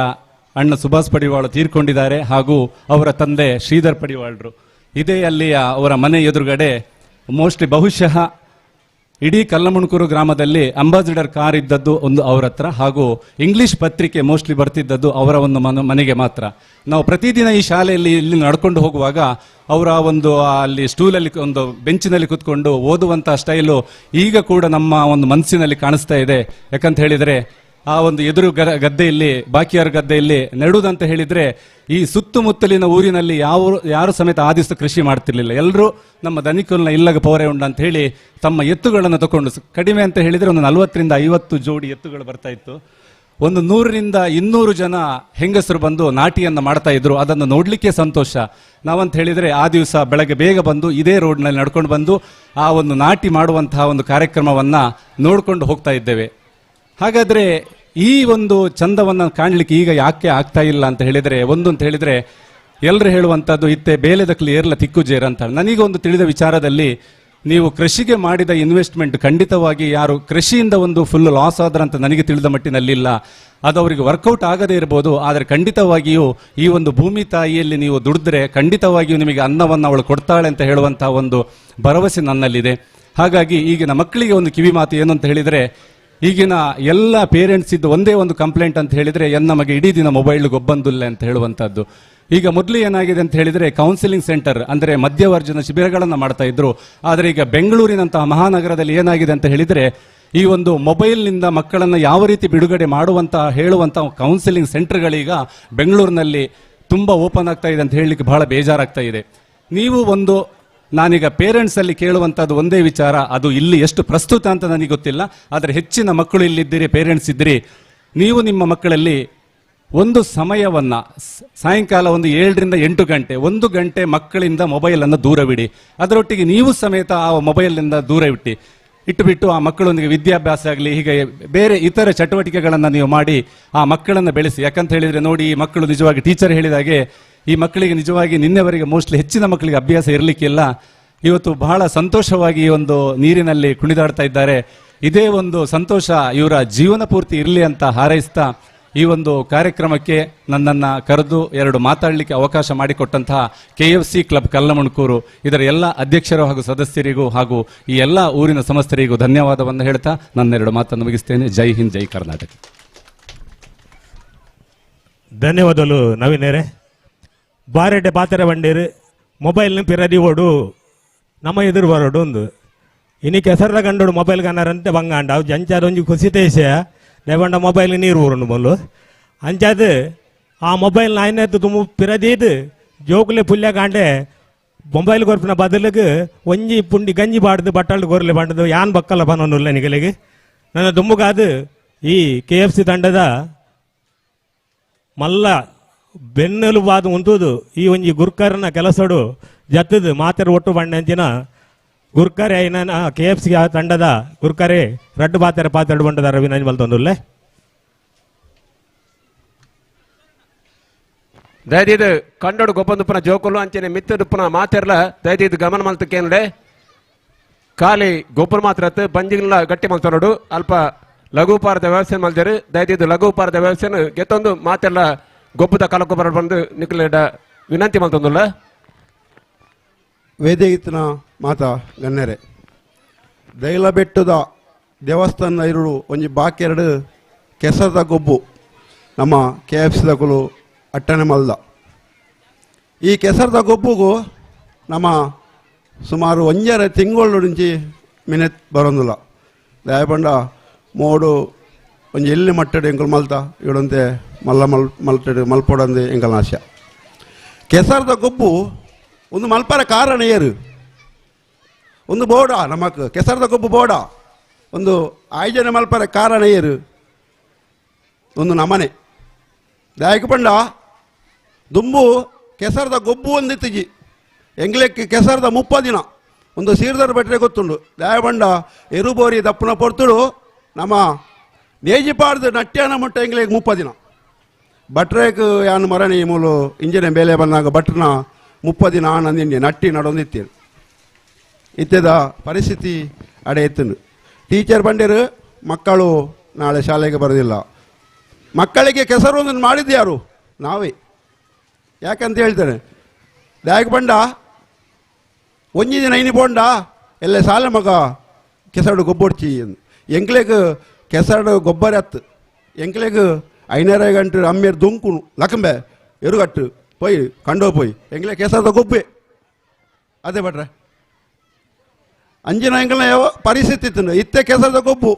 ಅಣ್ಣ ಸುಭಾಷ್ ಪಡಿವಾಳು ತೀರ್ಕೊಂಡಿದ್ದಾರೆ, ಹಾಗೂ ಅವರ ತಂದೆ ಶ್ರೀಧರ್ ಪಡಿವಾಳ್ರು. ಇದೇ ಅಲ್ಲಿಯ ಅವರ ಮನೆ ಎದುರುಗಡೆ ಮೋಸ್ಟ್ಲಿ ಬಹುಶಃ ಇಡೀ ಕಲ್ಲಮುಣ್ಕೂರು ಗ್ರಾಮದಲ್ಲಿ ಅಂಬಾಸಿಡರ್ ಕಾರ್ ಇದ್ದದ್ದು ಒಂದು ಅವರ ಹತ್ರ, ಹಾಗೂ ಇಂಗ್ಲೀಷ್ ಪತ್ರಿಕೆ ಮೋಸ್ಟ್ಲಿ ಬರ್ತಿದ್ದದ್ದು ಅವರ ಒಂದು ಮನೆಗೆ ಮಾತ್ರ. ನಾವು ಪ್ರತಿದಿನ ಈ ಶಾಲೆಯಲ್ಲಿ ಇಲ್ಲಿ ನಡ್ಕೊಂಡು ಹೋಗುವಾಗ ಅವರ ಒಂದು ಅಲ್ಲಿ ಸ್ಟೂಲಲ್ಲಿ ಒಂದು ಬೆಂಚಿನಲ್ಲಿ ಕೂತ್ಕೊಂಡು ಓದುವಂಥ ಸ್ಟೈಲು ಈಗ ಕೂಡ ನಮ್ಮ ಒಂದು ಮನಸ್ಸಿನಲ್ಲಿ ಕಾಣಿಸ್ತಾ ಇದೆ. ಯಾಕಂತ ಹೇಳಿದರೆ ಆ ಒಂದು ಎದುರು ಗದ್ದೆಯಲ್ಲಿ, ಬಾಕಿಯಾರ ಗದ್ದೆಯಲ್ಲಿ ನೆಡುವುದಂತ ಹೇಳಿದರೆ ಈ ಸುತ್ತಮುತ್ತಲಿನ ಊರಿನಲ್ಲಿ ಯಾರು ಸಮೇತ ಆ ದಿವಸ ಕೃಷಿ ಮಾಡ್ತಿರ್ಲಿಲ್ಲ. ಎಲ್ಲರೂ ನಮ್ಮ ದನಿಕುಲ್ನ ಇಲ್ಲಗ ಪೋರೆ ಉಂಡು ಅಂತ ಹೇಳಿ ತಮ್ಮ ಎತ್ತುಗಳನ್ನು ತಗೊಂಡು, ಕಡಿಮೆ ಅಂತ ಹೇಳಿದರೆ ಒಂದು 40 ರಿಂದ 50 ಜೋಡಿ ಎತ್ತುಗಳು ಬರ್ತಾ ಇತ್ತು. ಒಂದು 100 ರಿಂದ 200 ಜನ ಹೆಂಗಸರು ಬಂದು ನಾಟಿಯನ್ನು ಮಾಡ್ತಾ ಇದ್ರು. ಅದನ್ನು ನೋಡಲಿಕ್ಕೆ ಸಂತೋಷ. ನಾವಂತ ಹೇಳಿದರೆ ಆ ದಿವಸ ಬೆಳಗ್ಗೆ ಬೇಗ ಬಂದು ಇದೇ ರೋಡ್ನಲ್ಲಿ ನಡ್ಕೊಂಡು ಬಂದು ಆ ಒಂದು ನಾಟಿ ಮಾಡುವಂತಹ ಒಂದು ಕಾರ್ಯಕ್ರಮವನ್ನು ನೋಡಿಕೊಂಡು ಹೋಗ್ತಾ ಇದ್ದೇವೆ. ಹಾಗಾದರೆ ಈ ಒಂದು ಚಂದವನ್ನು ಕಾಣಲಿಕ್ಕೆ ಈಗ ಯಾಕೆ ಆಗ್ತಾ ಇಲ್ಲ ಅಂತ ಹೇಳಿದರೆ, ಒಂದು ಅಂತ ಹೇಳಿದರೆ ಎಲ್ಲರೂ ಹೇಳುವಂಥದ್ದು ಇತ್ತೆ ಬೇಲೆದಕ್ಲಿ ಏರ್ಲ ತಿಕ್ಕುಜೇರ್ ಅಂತ. ನನಗೊಂದು ತಿಳಿದ ವಿಚಾರದಲ್ಲಿ ನೀವು ಕೃಷಿಗೆ ಮಾಡಿದ ಇನ್ವೆಸ್ಟ್ಮೆಂಟ್ ಖಂಡಿತವಾಗಿ ಯಾರು ಕೃಷಿಯಿಂದ ಒಂದು ಫುಲ್ ಲಾಸ್ ಆದ್ರಂತ ನನಗೆ ತಿಳಿದ ಮಟ್ಟಿನಲ್ಲಿಲ್ಲ. ಅದು ಅವರಿಗೆ ವರ್ಕೌಟ್ ಆಗದೇ ಇರ್ಬೋದು, ಆದರೆ ಖಂಡಿತವಾಗಿಯೂ ಈ ಒಂದು ಭೂಮಿ ತಾಯಿಯಲ್ಲಿ ನೀವು ದುಡಿದ್ರೆ ಖಂಡಿತವಾಗಿಯೂ ನಿಮಗೆ ಅನ್ನವನ್ನು ಅವಳು ಕೊಡ್ತಾಳೆ ಅಂತ ಹೇಳುವಂಥ ಒಂದು ಭರವಸೆ ನನ್ನಲ್ಲಿದೆ. ಹಾಗಾಗಿ ಈಗಿನ ಮಕ್ಕಳಿಗೆ ಒಂದು ಕಿವಿ ಮಾತು ಏನು ಅಂತ ಹೇಳಿದರೆ, ಈಗಿನ ಎಲ್ಲ ಪೇರೆಂಟ್ಸ್ ಇದ್ದು ಒಂದೇ ಒಂದು ಕಂಪ್ಲೇಂಟ್ ಅಂತ ಹೇಳಿದರೆ, ನಮಗೆ ಇಡೀ ದಿನ ಮೊಬೈಲ್ ಗೊಬ್ಬಂದುಲ್ಲ ಅಂತ ಹೇಳುವಂಥದ್ದು. ಈಗ ಮೊದಲು ಏನಾಗಿದೆ ಅಂತ ಹೇಳಿದರೆ, ಕೌನ್ಸಿಲಿಂಗ್ ಸೆಂಟರ್ ಅಂದರೆ ಮಧ್ಯವರ್ಜನ ಶಿಬಿರಗಳನ್ನು ಮಾಡ್ತಾ ಇದ್ರು. ಆದರೆ ಈಗ ಬೆಂಗಳೂರಿನಂತಹ ಮಹಾನಗರದಲ್ಲಿ ಏನಾಗಿದೆ ಅಂತ ಹೇಳಿದರೆ, ಈ ಒಂದು ಮೊಬೈಲ್ನಿಂದ ಮಕ್ಕಳನ್ನು ಯಾವ ರೀತಿ ಬಿಡುಗಡೆ ಮಾಡುವಂಥ ಹೇಳುವಂಥ ಕೌನ್ಸಿಲಿಂಗ್ ಸೆಂಟರ್ಗಳೀಗ ಬೆಂಗಳೂರಿನಲ್ಲಿ ತುಂಬ ಓಪನ್ ಆಗ್ತಾ ಇದೆ ಅಂತ ಹೇಳಲಿಕ್ಕೆ ಬಹಳ ಬೇಜಾರಾಗ್ತಾ ಇದೆ. ನೀವು ಒಂದು, ನಾನೀಗ ಪೇರೆಂಟ್ಸಲ್ಲಿ ಕೇಳುವಂಥದ್ದು ಒಂದೇ ವಿಚಾರ, ಅದು ಇಲ್ಲಿ ಎಷ್ಟು ಪ್ರಸ್ತುತ ಅಂತ ನನಗೆ ಗೊತ್ತಿಲ್ಲ, ಆದರೆ ಹೆಚ್ಚಿನ ಮಕ್ಕಳು ಇಲ್ಲಿದ್ದೀರಿ, ಪೇರೆಂಟ್ಸ್ ಇದ್ದೀರಿ, ನೀವು ನಿಮ್ಮ ಮಕ್ಕಳಲ್ಲಿ ಒಂದು ಸಮಯವನ್ನು ಸಾಯಂಕಾಲ ಒಂದು 7 ರಿಂದ 8 ಗಂಟೆ, 1 ಗಂಟೆ ಮಕ್ಕಳಿಂದ ಮೊಬೈಲನ್ನು ದೂರವಿಡಿ. ಅದರೊಟ್ಟಿಗೆ ನೀವು ಸಮೇತ ಆ ಮೊಬೈಲಿಂದ ದೂರ ಇಟ್ಟುಬಿಟ್ಟು ಆ ಮಕ್ಕಳೊಂದಿಗೆ ವಿದ್ಯಾಭ್ಯಾಸ ಆಗಲಿ, ಹೀಗೆ ಬೇರೆ ಇತರ ಚಟುವಟಿಕೆಗಳನ್ನು ನೀವು ಮಾಡಿ ಆ ಮಕ್ಕಳನ್ನು ಬೆಳೆಸಿ. ಯಾಕಂತ ಹೇಳಿದರೆ ನೋಡಿ, ಈ ಮಕ್ಕಳು ನಿಜವಾಗಿ ಟೀಚರ್ ಹೇಳಿದಾಗೆ ಈ ಮಕ್ಕಳಿಗೆ ನಿಜವಾಗಿ ನಿನ್ನೆವರೆಗೆ ಮೋಸ್ಟ್ಲಿ ಹೆಚ್ಚಿನ ಮಕ್ಕಳಿಗೆ ಅಭ್ಯಾಸ ಇರಲಿಕ್ಕಿಲ್ಲ. ಇವತ್ತು ಬಹಳ ಸಂತೋಷವಾಗಿ ಈ ಒಂದು ನೀರಿನಲ್ಲಿ ಕುಣಿದಾಡ್ತಾ ಇದ್ದಾರೆ. ಇದೇ ಒಂದು ಸಂತೋಷ ಇವರ ಜೀವನ ಪೂರ್ತಿ ಇರಲಿ ಅಂತ ಹಾರೈಸ್ತಾ ಈ ಒಂದು ಕಾರ್ಯಕ್ರಮಕ್ಕೆ ನನ್ನನ್ನು ಕರೆದು ಎರಡು ಮಾತಾಡಲಿಕ್ಕೆ ಅವಕಾಶ ಮಾಡಿಕೊಟ್ಟಂತಹ KFC club Kallamundkur ಇದರ ಎಲ್ಲ ಅಧ್ಯಕ್ಷರು ಹಾಗೂ ಸದಸ್ಯರಿಗೂ ಹಾಗೂ ಈ ಎಲ್ಲ ಊರಿನ ಸಮಸ್ತರಿಗೂ ಧನ್ಯವಾದವನ್ನು ಹೇಳ್ತಾ ನನ್ನೆರಡು ಮಾತನ್ನು ಮುಗಿಸ್ತೇನೆ. ಜೈ ಹಿಂದ್, ಜೈ ಕರ್ನಾಟಕ.
ಧನ್ಯವಾದಗಳು ನವೀನರೇ. ಬಾರೆಡ್ಡೆ ಪಾತ್ರೆ ಬಂಡೀರು ಮೊಬೈಲ್ನ ಪಿರದಿ ಓಡು ನಮ್ಮ ಎದುರು ಬರೋಡು ಒಂದು ಇನಿ ಕೆಸರ್ದ ಕಂಡೋಡು ಮೊಬೈಲ್ ಕನ್ನರಂತೆ ಬಂಗಾಂಡ ಅವು ಜಂಚಾದ ಒಂಜಿ ಖುಷಿ ತೇಶ ದೇವಂಡ ಮೊಬೈಲ್ ನೀರು ಊರುಂಡು ಮೊದಲು ಅಂಚಾದ ಆ ಮೊಬೈಲ್ ನಾಯಿನ ತುಂಬ ಪಿರದೀದು ಜೋಕುಲೆ ಪುಲ್ಯ ಕಾಂಡೆ ಮೊಬೈಲ್ ಕೊರ್ಪಿನ ಬದಲಿಗೆ ಒಂಜಿ ಪುಂಡಿ ಗಂಜಿ ಬಾಡ್ದು ಬಟ್ಟಲು ಗೊರ್ಲೆ ಬಾಂಡದು ಯಾನ್ ಬಕ್ಕಲ್ಲ ಬನ್ನೊಂದುಲ್ಲ ನಿಗಲಿಗೆ ನನ್ನ ದುಂಬುಗಾದು ಈ KFC ತಂಡದ ಮಲ್ಲ ಬೆನ್ನೆಲುಬಾದ ಉಂಟುದು ಈ ಒಂಜಿ ಗುರ್ಕರ್ನ ಕೆಲಸಡು ಜತ್ತದು ಮಾತೆರ ಒಟ್ಟು ಬಣ್ಣಂಚಿನ ಗುರ್ಕರೆ ಐನ KFC ತಂಡದ ಗುರ್ಕರೆ ರಡ್ಡು ಪಾತ್ರೆ ಪಾತ್ರೆ ಬಂಡದ ರವಿ ಬಲ್ತೊಂದುಲ್ಲೆ.
ದಯದೀದು ಕಂಡೋಡು ಗೊಬ್ಬಂದುಪ್ಪನ ಜೋಕುಲು ಅಂಚನೆ ಮಿತ್ತದುಪ್ಪನ ಮಾತೆರ್ಲ ದಯದೀದು ಗಮನ ಮಲ್ತಕ್ಕೇನಡೆ ಖಾಲಿ ಗೊಬ್ಬರ ಮಾತ್ರ ಬಂಜಿಗ್ಲ ಗಟ್ಟಿ ಮಲ್ತನೋಡು ಅಲ್ಪ ಲಘುಪಾರದ ವ್ಯವಸ್ಥೆ ಮಲ್ದರು. ದಯದೀದು ಲಘುಪಾರದ ವ್ಯವಸ್ಥೆನ ಗೆತ್ತೊಂದು ಮಾತೆಲ್ಲ ಗೊಬ್ಬದ ಕಲಗೊಬ್ಬರ ಬಂದು ನಿಕ್ಕಲ ವಿನಂತಿ ಮಲ್ತೊಂದುಲ್ಲ.
ವೇದಿಗಿತ್ತಿನ ಮಾತಾ ಗಣ್ಯರೇ, ದೈಲಬೆಟ್ಟದ ದೇವಸ್ಥಾನ ಇರುಳು ಒಂಜಿ ಬಾಕೆರಡು ಕೆಸರದ ಗೊಬ್ಬು ನಮ್ಮ ಕೆ ಎಫ್ ಸಿದಕುಲು ಅಟ್ಟಣೆ ಮಲ್ದ. ಈ ಕೆಸರದ ಗೊಬ್ಬುಗು ನಮ್ಮ ಸುಮಾರು 1.5 ತಿಂಗಳು నుంచి ಮಿನೆತ್ ಬರೋದಿಲ್ಲ. ದಯಪಂಡ ಮೋಡು ಒಂಜಿ ಎಲ್ಲಿ ಮಟ್ಟಡು ಎಂಕಲ್ ಮಲ್ತ ಇವಡಂತೆ ಮಲ್ಲ ಮಲ್ ಮಲ್ಟಡು ಮಲ್ಪೊಡಂದೆ ಎಂಕಲ್ ಆಶೆ. ಕೆಸರದ ಗೊಬ್ಬು ಒಂದು ಮಲ್ಪರ ಕಾರಣ ಏರು ಒಂದು ಬೋಡ ನಮಕ್ ಕೆಸರದ ಗೊಬ್ಬು ಬೋಡ ಒಂದು ಆಯೋಜನೆ ಮಲ್ಪರ ಕಾರಣ ಏರು ಒಂದು ನಮನೆ. ದಾಯಕ ಪಂಡ ದುಂಬು ಕೆಸರದ ಗೊಬ್ಬು ಒಂದಿತ್ತಿಜಿ ಎಂಗ್ಲೆಕ್ಕೆ ಕೆಸರದ 30 ದಿನ ಒಂದು ಸೀರ್ದರ ಬೆಟ್ರೆ ಗೊತ್ತುಂಡು. ದಾಯಬಂಡ ಎರುಬೋರಿ ದಪ್ಪನ ಪೊರ್ತುಡು ನಮ್ಮ ನೇಜಿಪಾಡ್ದು ನಟ್ಯಾನ ಮುಟ್ಟ ಎಂಗ್ಲೆಗೆ 30 ದಿನ ಬಟ್ರೇಕ್ ಯಾನು ಮರಣಿ ಮೂಲು ಇಂಜಿನ ಬೇಲೆ ಬಂದಾಗ ಬಟ್ರನ 30 ದಿನ ಆನಂದಿಂಡಿ ನಟ್ಟಿ ನಡೊಂದಿತ್ತೀರು. ಇತ್ತೆದ ಪರಿಸ್ಥಿತಿ ಅಡೆ ಎತ್ತುಂಡು. ಟೀಚರ್ ಬಂದಿರು ಮಕ್ಕಳು ನಾಳೆ ಶಾಲೆಗೆ ಬರೋದಿಲ್ಲ. ಮಕ್ಕಳಿಗೆ ಕೆಸರು ಒಂದನ್ನು ಮಾಡಿದ್ದು ಯಾರು? ನಾವೇ. ಯಾಕಂತ ಹೇಳ್ತೇನೆ, ದಾಯಕ ಬಂಡ ಒಂಜಿ ದಿನ ಇನಿ ಪೋಂಡ ಎಲ್ಲ ಸಾಲೆ ಮಗ ಕೆಸರು ಗೊಬ್ಬೊಡ್ಚಿ ಎಂಕ್ಲೆಗ್ ಕೆಸರು ಗೊಬ್ಬರ ಅತ್ತು ಎಂಕ್ಲೆಗ್ 5 ಗಂಟೆ ಅಮ್ಮೇರು ದುಂಕುನು ಲಕಂಬೆ ಎರುಗಟ್ಟು ಪೋಯ್ ಕಂಡೋ ಪೋಯ್ ಎಂಕ್ಲೆ ಕೆಸರದ ಗೊಬ್ಬೆ ಅದೇ ಬಟ್ರೆ ಅಂಜಿನ ಎಂಕಲ್ನ ಯಾವ ಪರಿಸ್ಥಿತಿ ಇತ್ತು. ಇತ್ತೆ ಕೆಸರದ ಗೊಬ್ಬು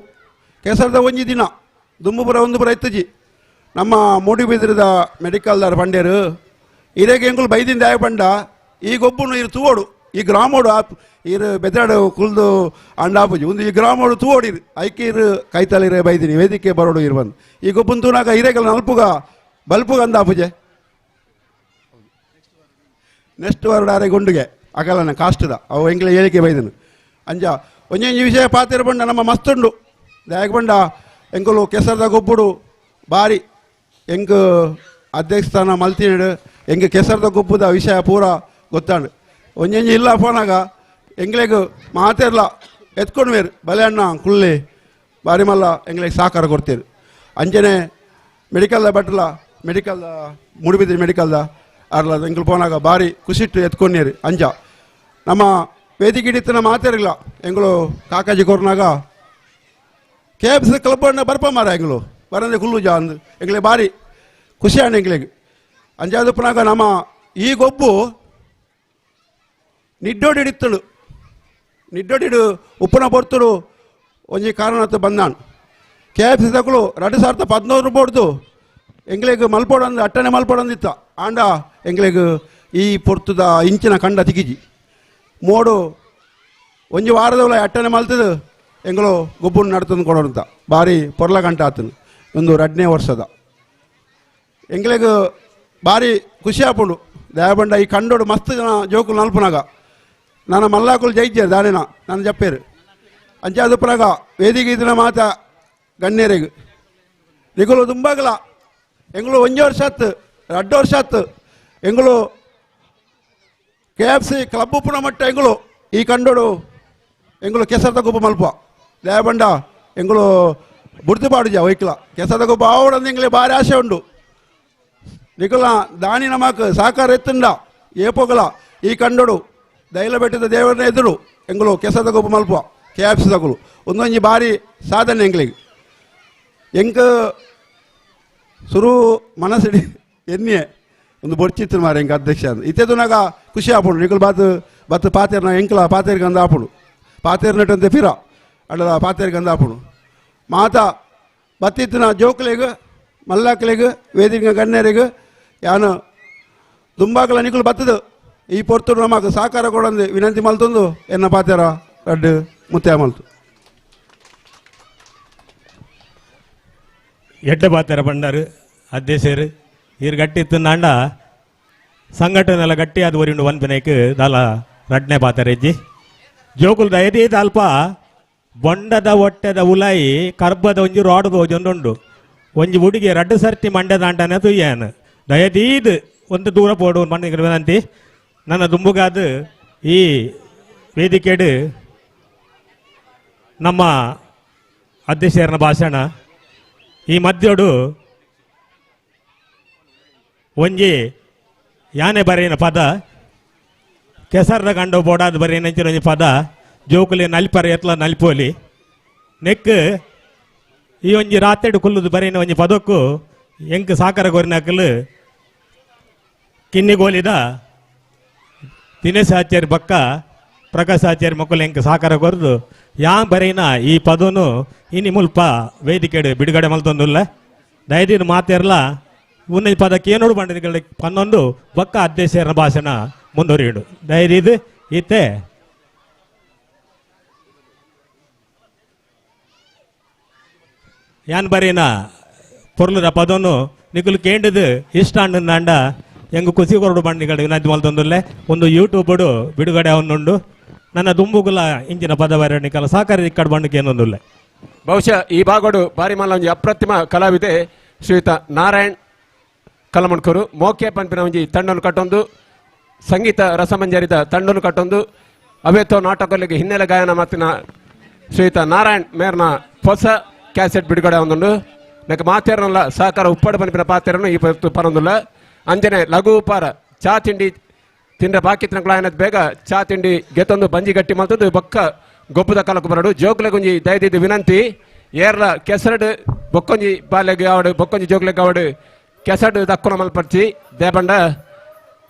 ಕೆಸರದ ಒಂಜಿ ದಿನ ದುಂಬುಪುರ ಒಂದು ಪುರ ಇತ್ತಜಿ. ನಮ್ಮ ಮೂಡಿಬಿದ್ರದ ಮೆಡಿಕಲ್ದಾರ ಪಂಡ್ಯರು ಇರೇಗೆ ಎಂಕುಲು ಬೈದಿಂದ ಆಯ ಪಂಡ ಈ ಗೊಬ್ಬುನು ಇರು ತೂವೋಡು ಈ ಗ್ರಾಮೋಡು ಆಪ್ ಇರು ಬೆದರಾಡು ಕುಲ್ದು ಅಂಡಾಪುಜಿ ಒಂದು ಈ ಗ್ರಾಮೋಡು ತೂವೋಡಿರು ಐಕೆ ಇರು ಕೈತಲಿರೆ ಬೈದಿನಿ ವೇದಿಕೆ ಬರೋಡು ಇರು ಬಂದು ಈ ಗೊಬ್ಬುನ್ ತೂನಾಗ ಹಿರೇಗಲ ನಲ್ಪುಗ ಬಲ್ಪುಗ ಅಂದಾಪುಜೆ ನೆಕ್ಸ್ಟ್ ವಾರ ಆರೆ ಗುಂಡುಗೆ ಅಗಲನ ಕಾಸ್ಟದ ಅವು ಎಂಕ್ಲೆ ಹೇಳಿಕೆ ಬೈದನು. ಅಂಜ ಒಂಜೊಂಜಿ ವಿಷಯ ಪಾತಿರ ಬಂಡ ನಮ್ಮ ಮಸ್ತುಂಡು ದಾಯಕ ಬಂಡ ಎಂಕುಲು ಕೆಸರದ ಗೊಬ್ಬುಡು ಬಾರಿ ಎಂಕ್ ಅಧ್ಯಕ್ಷಸ್ಥಾನ ಮಲ್ತಿನಡು ಎಂಗೆ ಕೆಸರದ ಗೊಬ್ಬುದ ವಿಷಯ ಪೂರ ಗೊತ್ತಾಂಡು. ಒಂಜೊಂಜಿ ಇಲ್ಲ ಫೋನಾಗ ಎಂಗ್ಲೆಗ್ ಮಾತೆರ್ಲ ಎತ್ಕೊಂಡು ಬೇರು ಬಲೆ ಅಣ್ಣ ಕುಳ್ಳಿ ಬಾರಿ ಮಲ್ಲ ಎಂಗ್ಲೆಗ್ ಸಹಕಾರ ಕೊಡ್ತೀರು. ಅಂಜನೆ ಮೆಡಿಕಲ್ದ ಬಟ್ಲ ಮೆಡಿಕಲ್ದ ಮೂಡುಬಿದ್ರಿ ಮೆಡಿಕಲ್ದ ಅರ್ಲ ಎಂಕ್ಲು ಫೋನಾಗ ಬಾರಿ ಖುಷಿಟ್ಟು ಎತ್ಕೊಂಡೇರು. ಅಂಜ ನಮ್ಮ ವೇದಿಕೆ ಹಿಡಿತನ ಮಾತೆರ್ಲ ಎಂಗಳು ಕಾಕಾಜಿ ಕೊರ್ನಾಗ K F C club ಅಣ್ಣ ಬರ್ಪ ಮಾರ ಎಂಗಳು ಬರಂದೆ ಕುಲ್ಲು ಜಾ ಅಂದು ಎಂಗ್ಲೆ ಬಾರಿ ಖುಷಿ ಅಣ್ಣ ಎಂಗ್ಲೆಗ್. ಅಂಜಾದಪ್ಪನಾಗ ನಮ್ಮ ಈ ಗೊಬ್ಬು ನಿಡ್ಡೋಡಿ ಹಿಡಿತಳು ನಿಡ್ಡೋಡಿಡು ಉಪ್ಪನ ಪೊರ್ತುಡು ಒಂಜಿ ಕಾರಣತ್ತು ಬಂದಾನು K F C ತಕಲು 2013 ಬೋಡ್ದು ಎಂಗ್ಲೆಗ್ ಮಲ್ಪೋಡಂದು ಅಟ್ಟನೆ ಮಲ್ಪೋಡಂದಿತ್ತ ಆಂಡ ಎಂಗ್ಲೆಗ್ ಈ ಪೊರ್ತುದ ಇಂಚಿನ ಕಂಡ ತಿಗಿಜಿ ಮೋಡು ಒಂಜಿ ವಾರದವಳ ಅಟ್ಟನೆ ಮಲ್ತದು ಎಂಗಳು ಗೊಬ್ಬುನ ನಡ್ತಂದು ಕೊಡೋಂತ ಬಾರಿ ಪೊರ್ಲ ಗಂಟ ಆತನು ಒಂದು 2ನೇ ವರ್ಷದ ಎಂಗ್ಲೆಗ್ ಬಾರಿ ಖುಷಿ ಆಪುಂಡು. ದಯಬಂಡ ಈ ಕಂಡೋಡು ಮಸ್ತ್ ಜನ ಜೋಕುಲು ನಲ್ಪುನಾಗ ನಾನು ಮಲ್ಲಾಕುಲು ಜೈಜ್ಜೇರು ದಾನೇನ ನಾನು ಜಪ್ಪೇರು ಅಂಚಾದಪ್ಪನಾಗ ವೇದಿಕೆ ಇದ್ದಿನ ಮಾತ ಗಣ್ಯರಿಗೆ ನಿಗುಲು ದುಂಬಾಗಲ ಎಂಗಳು 1 ವರ್ಷ ಆತು 2 ವರ್ಷ ಆತು ಎಂಗಳು K F C club ಉಪ್ಪುನ ಮಟ್ಟ ಎಂಗಳು ಈ ಕಂಡೋಡು ಎಂಗಳು ಕೆಸರದ ಗೊಬ್ಬ ಮಲ್ಪ ದಯಬಂಡ ಎಂಗಳು ಬುಡ್ದು ಪಾಡುಜ ಒಯ್ಕಲ ಕೆಸರದ ಗೊಬ್ಬ ಆವಡಂದು ಎಂಗ್ಲೆ ಭಾರಿ ಆಸೆ ಉಂಡು. ನಿಕುಲ ದಾನಿ ನಮಕ್ ಸಹಕಾರ ಎತ್ತುಂಡ ಏಪೊಗಲ ಈ ಕಂಡೋಡು ದೈಲ ಬೆಟ್ಟದ ದೇವರನ್ನ ಎದುರು ಎಂಗಳು ಕೆಸದ ಗೊಬ್ಬ ಮಲ್ಪ K F C ತಗುಲು ಒಂದೊಂಜಿ ಬಾರಿ ಸಾಧನೆ ಎಂಗ್ಲಿಗೆ ಎಂಕ್ ಸುರು ಮನಸ್ಸಿಡಿ ಎನ್ನಿಯೆ ಒಂದು ಬೊಡ್ಚಿತ್ತು ಮಾರ ಎಂಕ್ ಅಧ್ಯಕ್ಷ ಅಂದ್ ಇತ್ತೆದುನಾಗ ಖುಷಿ ಆಪುಂಡು. ನಿಕುಲು ಬಾತ್ ಬತ್ತು ಪಾತೇರ್ನ ಎಂಕ್ಲ ಪಾತೇರ್ಗೆ ಅಂದ ಆಪುಂಡು ಪಾತೇರ್ನಟ್ಟಂತೆ ಫಿರ ಅಡ್ಡದ ಪಾತೇರ್ಗೆ ಅಂದ ಆಪುಂಡು ಮಾತ ಬತ್ತಿತ್ತಿನ ಜೋಕ್ಲೆಗ್ ಮಲ್ಲಾಕ್ಲೆಗ್ ವೇದಿಕೆ ಗಣ್ಯರಿಗೆ ಯಾನು ದುಂಬಾಕಲ ನಿಕುಲು ಬತ್ತದು ಈ ಪೊರ್ತುಡು ನಮಕ್ ಸಹಕಾರ ಕೊಡಂದು ವಿನಂತಿ ಮಲ್ತೊಂದು ಎನ್ನ ಪಾತೇರ ರಡ್ಡು ಮುತ್ಯ ಮಲ್ತು.
ಎಡ್ಡೆ ಪಾತೇರ ಬಂಡಾರು ಅಧ್ಯಕ್ಷರು ಈರ್ ಗಟ್ಟಿ ಇತ್ತಂದಾಂಡ ಸಂಘಟನೆಲ್ಲ ಗಟ್ಟಿ ಅದು ಒರಿಂಡು ಒನ್ಪಿನೇಕ್ ದಾಲ ರಡ್ನೆ ಪಾತೇರ ಇಜ್ಜಿ ಜೋಕುಲ್ ದಯದೀ ಅಲ್ಪ ಬೊಂಡದ ಒಟ್ಟೆದ ಉಲಾಯಿ ಕರ್ಬದ ಒಂಜಿ ರಾಡ್ ಒಂಜೊಂದುಂಡು ಒಂಜಿ ಹುಡುಗಿ ರಡ್ಡು ಸರ್ತಿ ಮಂಡ್ಯದಾಂಟನೆ ತುಯ್ಯಾನು ದಯದೀದ್ ಒಂದು ದೂರ ಪೋಡು ಮಂಡ ವಿನಂತಿ. ನನ್ನ ದುಂಬುಗಾದ ಈ ವೇದಿಕೆಡು ನಮ್ಮ ಅಧ್ಯಕ್ಷರನ ಭಾಷಣ ಈ ಮಧ್ಯೋಡು ಒಂಜಿ ಯಾನೆ ಬರೆಯಿನ ಪದ ಕೆಸರ್ದ ಕಂಡು ಬೋಡಾದ ಬರೆಯಿನ ಒಂಜಿ ಪದ ಜೋಕುಲಿ ನಲ್ಪರ ಎತ್ಲ ನಲ್ಪೋಲಿ ನೆಕ್ ಈ ಒಂಜಿ ರಾತ್ರಿ ಕುಲ್ಲುದು ಬರೀನ ಒಂಜಿ ಪದಕ್ಕೂ ಎಂಕ್ ಸಾಕರ ಗೊರಿನಕಲು ಕಿನ್ನಿಗೋಲಿದ ದಿನೇಶ್ ಆಚಾರ್ಯ ಬಕ್ಕ ಪ್ರಕಾಶ್ ಆಚಾರ್ಯ ಮಕ್ಕಳು ಎಂಕ್ ಸಾಕರ ಕೊರ್ದು ಯಾ ಬರೀನ ಈ ಪದನು ಇನಿ ಮುಲ್ಪ ವೇದಿಕೆಡು ಬಿಡುಗಡೆ ಮಲ್ತೊಂದುಲ್ಲ ದಯದಿನ ಮಾತೆರ್ಲ ಉನ್ನ ಪದಕ್ಕೆ ಏನೋಡು ಬಂಡಿನ ಪನ್ನೊಂದು ಬಕ್ಕ ಅಧ್ಯಕ್ಷರ ಭಾಷಣ ಮುಂದುವರಿಯುಡು ದಯದಿದು ಇತ್ತೆ ಯಾನ್ ಬರೀನ ಪೊರ್ಲುದ ಪದನು ನಿಕುಲು ಕೇಂಡದು ಇಷ್ಟ ಅಂಡ ಎಂಗ್ ಕುಸಿ ಕೊರಡು ಬಂಡಿಗಳು ವಿನಂತಿ ಮಲ್ತೊಂದುಲ್ಲೆ ಒಂದು ಯೂಟ್ಯೂಬ್ ಬಿಡುಗಡೆ ಅವನುಂಡು ನನ್ನ ದುಂಬುಗುಲ ಇಂಚಿನ ಪದ ಬರ ನಿಕಲ ಸಹಕಾರಿ ಇಕ್ಕಡ್ ಬಂಡಕ್ಕೆ ಏನೊಂದುಲ್ಲೆ.
ಬಹುಶಃ ಈ ಭಾಗಡು ಬಾರಿ ಮಲ್ಲ ಒಂಜಿ ಅಪ್ರತಿಮ ಕಲಾವಿದೆ ಶ್ರೀಯುತ ನಾರಾಯಣ್ ಕಲ್ಲಮಣ್ಕೂರು ಮೋಕೆ ಪನ್ಪಿನ ಒಂಜಿ ತಂಡನ್ನು ಕಟ್ಟೊಂದು ಸಂಗೀತ ರಸಮಂಜರಿದ ತಂಡನ್ನು ಕಟ್ಟೊಂದು ಅವೇತೋ ನಾಟಕಗಳಿಗೆ ಹಿನ್ನೆಲೆ ಗಾಯನ ಮಾತಿನ ಶ್ರೀಯುತ ನಾರಾಯಣ್ ಮೇರ್ನ ಹೊಸ ಕ್ಯಾಸೆಟ್ ಬಿಡುಗಡೆ ಒಂದುಂಡು. ನೆಕ್ ಮಾತೇರನಲ್ಲ ಸಹಕಾರ ಉಪ್ಪಡು ಪನ್ಪಿನ ಪಾತೆರನು ಈ ಪರೊಂದುಲ್ಲ. ಅಂಜನೆ ಲಘು ಉಪಾರ ಚಾ ತಿಂಡಿ ತಿಂಡ್ರೆ ಬಾಕಿ ತಿನ್ನಕುಲಾಯನದ್ ಬೇಗ ಚಾ ತಿಂಡಿ ಗೆತ್ತೊಂದು ಬಂಜಿ ಗಟ್ಟಿ ಮಲ್ತದ್ದು ಬೊಕ್ಕ ಗೊಬ್ಬದ ಕಾಲಕ್ಕೆ ಬರಡು. ಜೋಕ್ಲೆಗೊಂಜಿ ದಯದಿದ್ದು ವಿನಂತಿ ಏರ್ಲ ಕೆಸರಡು ಬೊಕ್ಕೊಂಜಿ ಬಾಲೆಗೆ ಆವಡು ಬೊಕ್ಕೊಂಜಿ ಜೋಕ್ಲೆಗ್ ಆವಡು ಕೆಸರಡು ದಕ್ಕುನ ಮಲ್ಪರ್ಚಿ ದೇಬಂಡ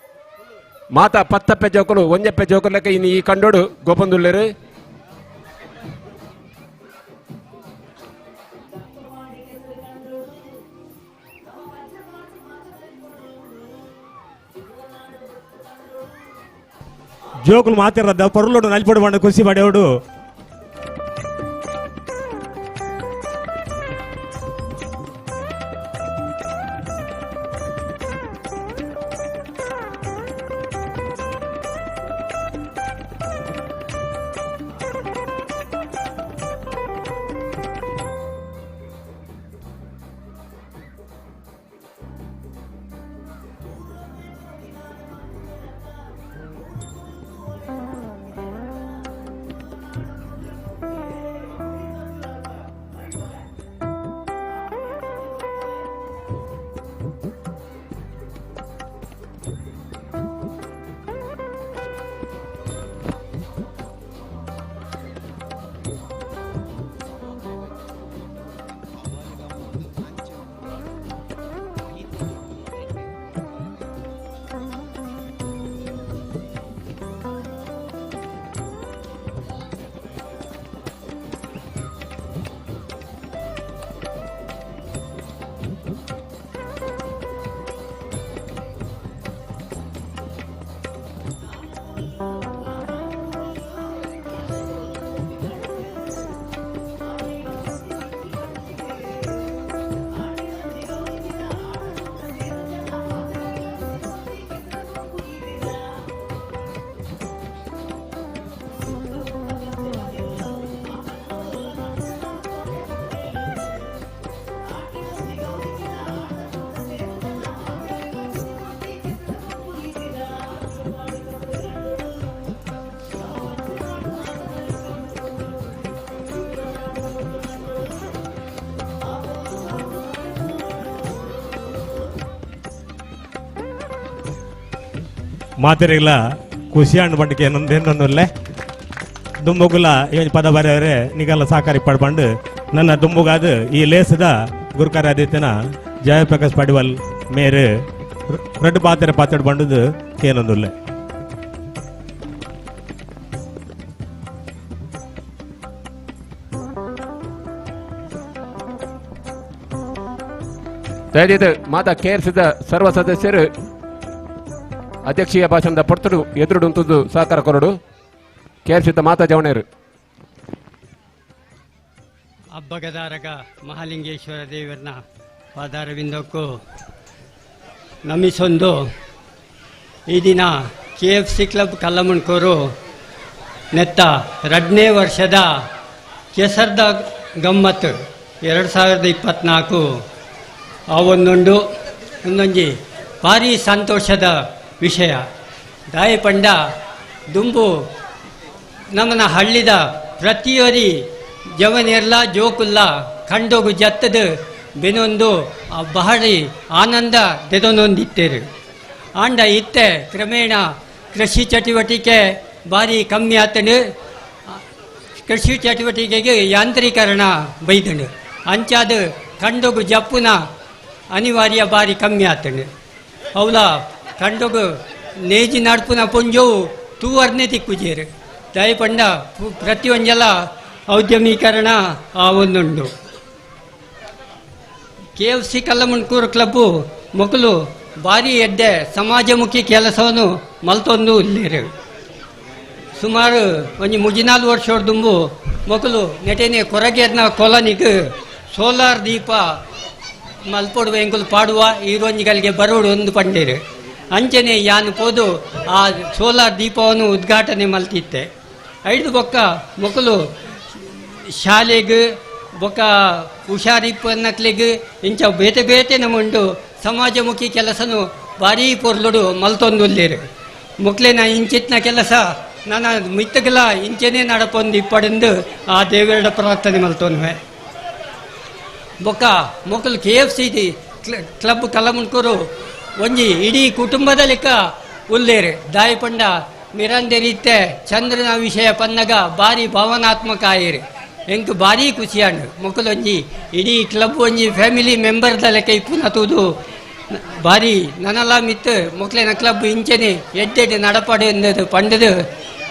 ಮಾತಾ ಪತ್ತಪ್ಪೆ ಜೋಕುಲು ಒಂಜಪ್ಪೆ ಜೋಕುಲೆಕ ಇನ್ನು ಈ ಕಂಡೋಡು ಗೋಪಂದುಲ್ಲೇರು.
ಜೋಕುಲು ಮಾತಿರದ ಪೊರ್ಲೋಡು ನಲ್ಪಡು ಬಂಡ ಖುಷಿ ಪಡೆಯೋಡು. ಮಾತೆರೆಗ್ಲ ಖುಷಿಯಾಣ್ ಬಂಡಿಕೆ ಏನೊಂದೇನೊಂದುಲ್ಲೆ ದುಂಬುಗುಲ ಈ ಪದ ಬರೆಯವರೇ ನಿಗಲ್ಲ ಸಾಕಾರಿ ಪಡ್ಬಂಡು ನನ್ನ ದುಂಬುಗಾದ ಈ ಲೇಸದ ಗುರುಕಾರ ಆದಿತ್ಯನ ಜಯಪ್ರಕಾಶ್ ಪಡಿವಲ್ ಮೇರು ರೆಡ್ ಪಾತ್ರೆ ಪಾತ್ರೆ ಬಂಡದು ಏನೊಂದುಲ್ಲೆ.
ದಯದಿದ್ದು ಮಾತಾ ಕೇರ್ಸಿದ ಸರ್ವ ಸದಸ್ಯರು ಅಧ್ಯಕ್ಷೀಯ ಭಾಷಣದ ಪೊರ್ತಡು ಎದುರುಡುಂತದ್ದು ಸಹಕಾರ ಕೊರಡು ಕೇರ್ಸಿದ್ದ ಮಾತಾ ಜವಣೇರು.
ಅಬ್ಬಗದಾರಗ ಮಹಾಲಿಂಗೇಶ್ವರ ದೇವರನ್ನ ಪಾದಾರವಿಂದಕ್ಕೂ ನಮಿಸೊಂದು ಈ ದಿನ K F C club Kallamundkur ನೆತ್ತ 2ನೇ ವರ್ಷದ ಕೆಸರ್ದ ಗಮ್ಮತ್ತು 2024 ಆ ಒಂದೊಂದು ಒಂದೊಂಜಿ ಭಾರಿ ಸಂತೋಷದ ವಿಷಯ. ದಾಯಪಂಡ ದುಂಬು ನಮ್ಮನ ಹಳ್ಳಿದ ಪ್ರತಿಯೊರಿ ಜವನೆರ್ಲ ಜೋಕುಲ್ಲ ಕಂಡೋಗು ಜತ್ತದ ಬೆನೊಂದು ಬಹಳಿ ಆನಂದ ದೆದೊಂದಿತ್ತೇರು. ಆಂಡ ಇತ್ತೆ ಕ್ರಮೇಣ ಕೃಷಿ ಚಟುವಟಿಕೆ ಭಾರಿ ಕಮ್ಮಿ ಆತನು, ಕೃಷಿ ಚಟುವಟಿಕೆಗೆ ಯಾಂತ್ರೀಕರಣ ಬೈದನು. ಅಂಚಾದ ಕಂಡೊಗು ಜಪ್ಪುನ ಅನಿವಾರ್ಯ ಬಾರಿ ಕಮ್ಮಿ ಆತಂಡು. ಅವಲ ಕಂಡೊಗು ನೇಜಿ ನಡ್ಪುನ ಪೊಂಜೋವು ತೂವರ್ನೆ ತಿಕ್ಕುಜೇರು. ದಯಪಂಡ ಪ್ರತಿಯೊಂಜಲ ಔದ್ಯಮೀಕರಣ ಆವೊಂದುಂಡು. K F C Kallamundkur club ಮೊಕಲು ಭಾರಿ ಎಡ್ಡೆ ಸಮಾಜಮುಖಿ ಕೆಲಸವನ್ನು ಮಲ್ತೊಂದು ಉಲ್ಲೇರು. ಸುಮಾರು ಒಂಜಿ ಮುಜಿನಾಲು ವರ್ಷ ದುಂಬು ಮೊಕಲು ನೆಟೆನೆ ಕೊರಗೇರ್ನ ಕೊಲನಿಗೆ ಸೋಲಾರ್ ದೀಪ ಮಲ್ಪೊಡುವ ಎಂಕುಲು ಪಾಡುವ ಈರೊಂಜಿಗಳಿಗೆ ಬರೋಡು ಒಂದು ಪಂಡೇರು. ಅಂಚನೆ ಯಾನು ಪೋದು ಆ ಸೋಲಾರ್ ದೀಪವನ್ನು ಉದ್ಘಾಟನೆ ಮಲ್ತಿತ್ತೆ. ಐದು ಬೊಕ್ಕ ಮೊಕಲು ಶಾಲೆಗೆ ಬೊಕ್ಕ ಹುಷಾರಿಪ್ಪನಕ್ಲೆಗ್ ಇಂಚ ಬೇತೆ ಬೇತೆ ನಮುಂಡು ಸಮಾಜಮುಖಿ ಕೆಲಸನು ಭಾರೀ ಪೊರ್ಲುಡು ಮಲ್ತೊಂದುಲ್ಲೇರು. ಮೊಕ್ಲೆನ ಇಂಚಿತ್ನ ಕೆಲಸ ನನ್ನ ಮಿತ್ತಗಲ ಇಂಚೆನೆ ನಡಪೊಂದು ಇಪ್ಪಡೆಂದು ಆ ದೇವರ ಪ್ರಾರ್ಥನೆ ಮಲ್ತೊನ್ವೆ. ಬೊಕ್ಕ ಮೊಕಲು K F C club Kallamundkur ಒಂಜಿ ಇಡೀ ಕುಟುಂಬದ ಲೆಕ್ಕ ಉಲ್ಲೇರು. ದಾಯಪಂಡ ಮಿರಂದೆ ರೀತೆ ಚಂದ್ರನ ವಿಷಯ ಪನ್ನಗ ಭಾರಿ ಭಾವನಾತ್ಮಕ ಆಯಿರು. ಎಂಕ್ ಭಾರಿ ಖುಷಿಯಾಂಡು. ಮೊಕಲೊಂಜಿ ಇಡೀ ಕ್ಲಬ್ ಒಂಜಿ ಫ್ಯಾಮಿಲಿ ಮೆಂಬರ್ದ ಲೆಕ್ಕ ಇಪ್ಪುನ ತೂದು ಭಾರಿ ನನಲ ಮಿತ್ತು ಮೊಕ್ಲೆನ ಕ್ಲಬ್ ಇಂಚೆನೆ ಎಡ್ಡೆಡ್ ನಡಪಡೆ ಎಂದದು ಪಂಡದು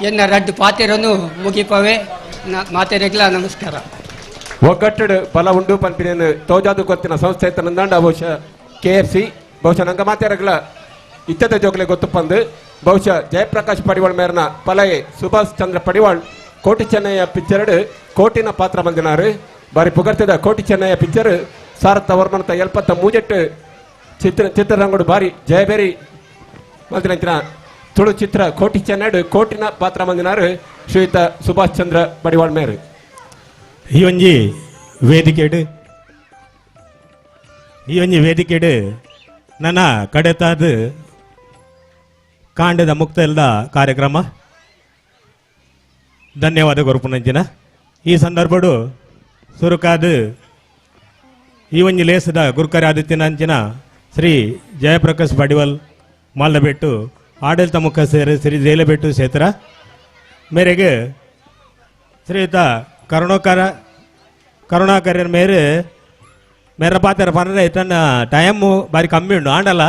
ಎನ್ನ ರಡ್ಡು ಪಾತೆರನು ಮುಗಿಪವೆ. ಮಾತೆರೆಗ್ಲ ನಮಸ್ಕಾರ.
ಒಗ್ಗಟ್ಟಡು ಬಲ ಉಂಡು ಪನ್ಪಿನ ತೋಜಾದು ಗೊತ್ತಿನ ಸಂಸ್ಥೆ ಇತ್ತನಂದಾಂಡ ಬಹುಶಃ ಕೆ ಎಫ್ ಸಿ ಬಹುಶಃ ನಂಗ ಮಾತೆರಗ್ಲ ಇತ್ತದ ಜೋಗ್ಲೆ ಗೊತ್ತು ಪಂದು ಬಹುಶಃ ಜಯಪ್ರಕಾಶ್ ಪಡಿವಾಳ್ ಮೇರನ ಪಲಯೆ ಸುಭಾಷ್ ಚಂದ್ರ ಪಡಿವಾಳ್ ಕೋಟಿ ಚೆನ್ನಯ್ಯ ಪಿಕ್ಚರ್ಡ್ ಕೋಟಿನ ಪಾತ್ರ ಬಂದಿನಾರು. ಬಾರಿ ಪುಗರ್ತಿದ ಕೋಟಿ ಚೆನ್ನಯ್ಯ ಪಿಕ್ಚರ್ ಸಾರತ್ತ ವರ್ಮನತ ಎಲ್ಪತ್ತ ಮೂಜೆಟ್ಟು ಚಿತ್ರರಂಗಡು ಬಾರಿ ಜಯಬೇರಿ ಮಲ್ತಿನಂಚಿನ ತುಳು ಚಿತ್ರ ಕೋಟಿ ಚೆನ್ನಡು ಕೋಟಿನ ಪಾತ್ರ ಬಂದಿನಾರು ಶ್ರೀಯುತ ಸುಭಾಷ್ ಚಂದ್ರ ಪಡಿವಾಳ್ ಮೇರು.
ಈ ಒಂಜಿ ವೇದಿಕೆಡು ನನ್ನ ಕಡೆತಾದ ಕಾಂಡದ ಮುಕ್ತಲ್ದ ಕಾರ್ಯಕ್ರಮ ಧನ್ಯವಾದ ಕೊರಪುನಂಚಿನ ಈ ಸಂದರ್ಭಡು ಸುರುಕಾದ ಈ ಒಂಜಿ ಲೇಸದ ಗುರುಕರಿ ಆದಿತ್ಯನಂಚಿನ ಶ್ರೀ ಜಯಪ್ರಕಾಶ್ ಬಡಿವಲ್ ಮಾಲ್ದಬೆಟ್ಟು ಆಡಳಿತ ಮುಖ್ಯಸ್ಥರು ಶ್ರೀ ಜೈಲಬೆಟ್ಟು ಕ್ಷೇತ್ರ ಮೇರೆಗೆ ಶ್ರೀಯುತ ಕರುಣಾಕರ್ಯರ ಮೇರೆ ಮೇರ ಪಾತ್ರ ಪಂದ್ರೆ ತನ್ನ ಟೈಮು ಬಾರಿ ಕಮ್ಮಿ ಉಂಡು ಆಂಡಲ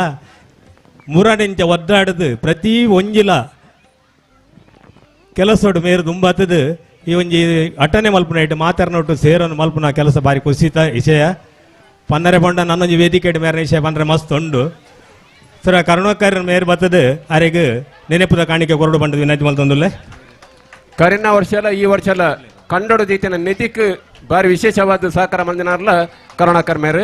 ಮುರಣಿಂಚ ಒದ್ದಾಡದು ಪ್ರತಿ ಒಂಜಿಲ ಕೆಲಸೋಡು ಮೇರು ದುಂಬಾತದು ಈ ಒಂಜಿ ಅಟನೆ ಮಲ್ಪುನ ಇಟ್ಟು ಮಾತಾಡ್ನೊಟ್ಟು ಸೇರನ್ನು ಮಲ್ಪುನ ಕೆಲಸ ಬಾರಿ ಕುಸಿತ ವಿಷಯ ಪನ್ನರೆ ಪಂಡ ನನ್ನೊಂಜಿ ವೇದಿಕೆ ಮೇರೆ ವಿಷಯ ಪಂದ್ರೆ ಮಸ್ತ್ ಉಂಡು. ಸರ ಕರುಣಾಕರ್ಯರ ಮೇರು ಬತ್ತದು ಅರೆಗ್ ನೆನೆಪುದ ಕಾಣಿಕೆ ಕೊರಡು ಬಂಡದು ವಿನಂತಿ ಮಲ್ತೊಂದುಲ್ಲೆ.
ಕರಿನ ವರ್ಷ ಅಲ್ಲ ಈ ವರ್ಷ ಅಲ್ಲ ಕಂಡೋಡು ದೀತಿನ ನಿಧಿಕ್ ಬಾರಿ ವಿಶೇಷವಾದ ಸಹಕಾರ ಮಂದಿನಾರ್ಲ ಕರುಣಾಕರ್ ಮೇರು.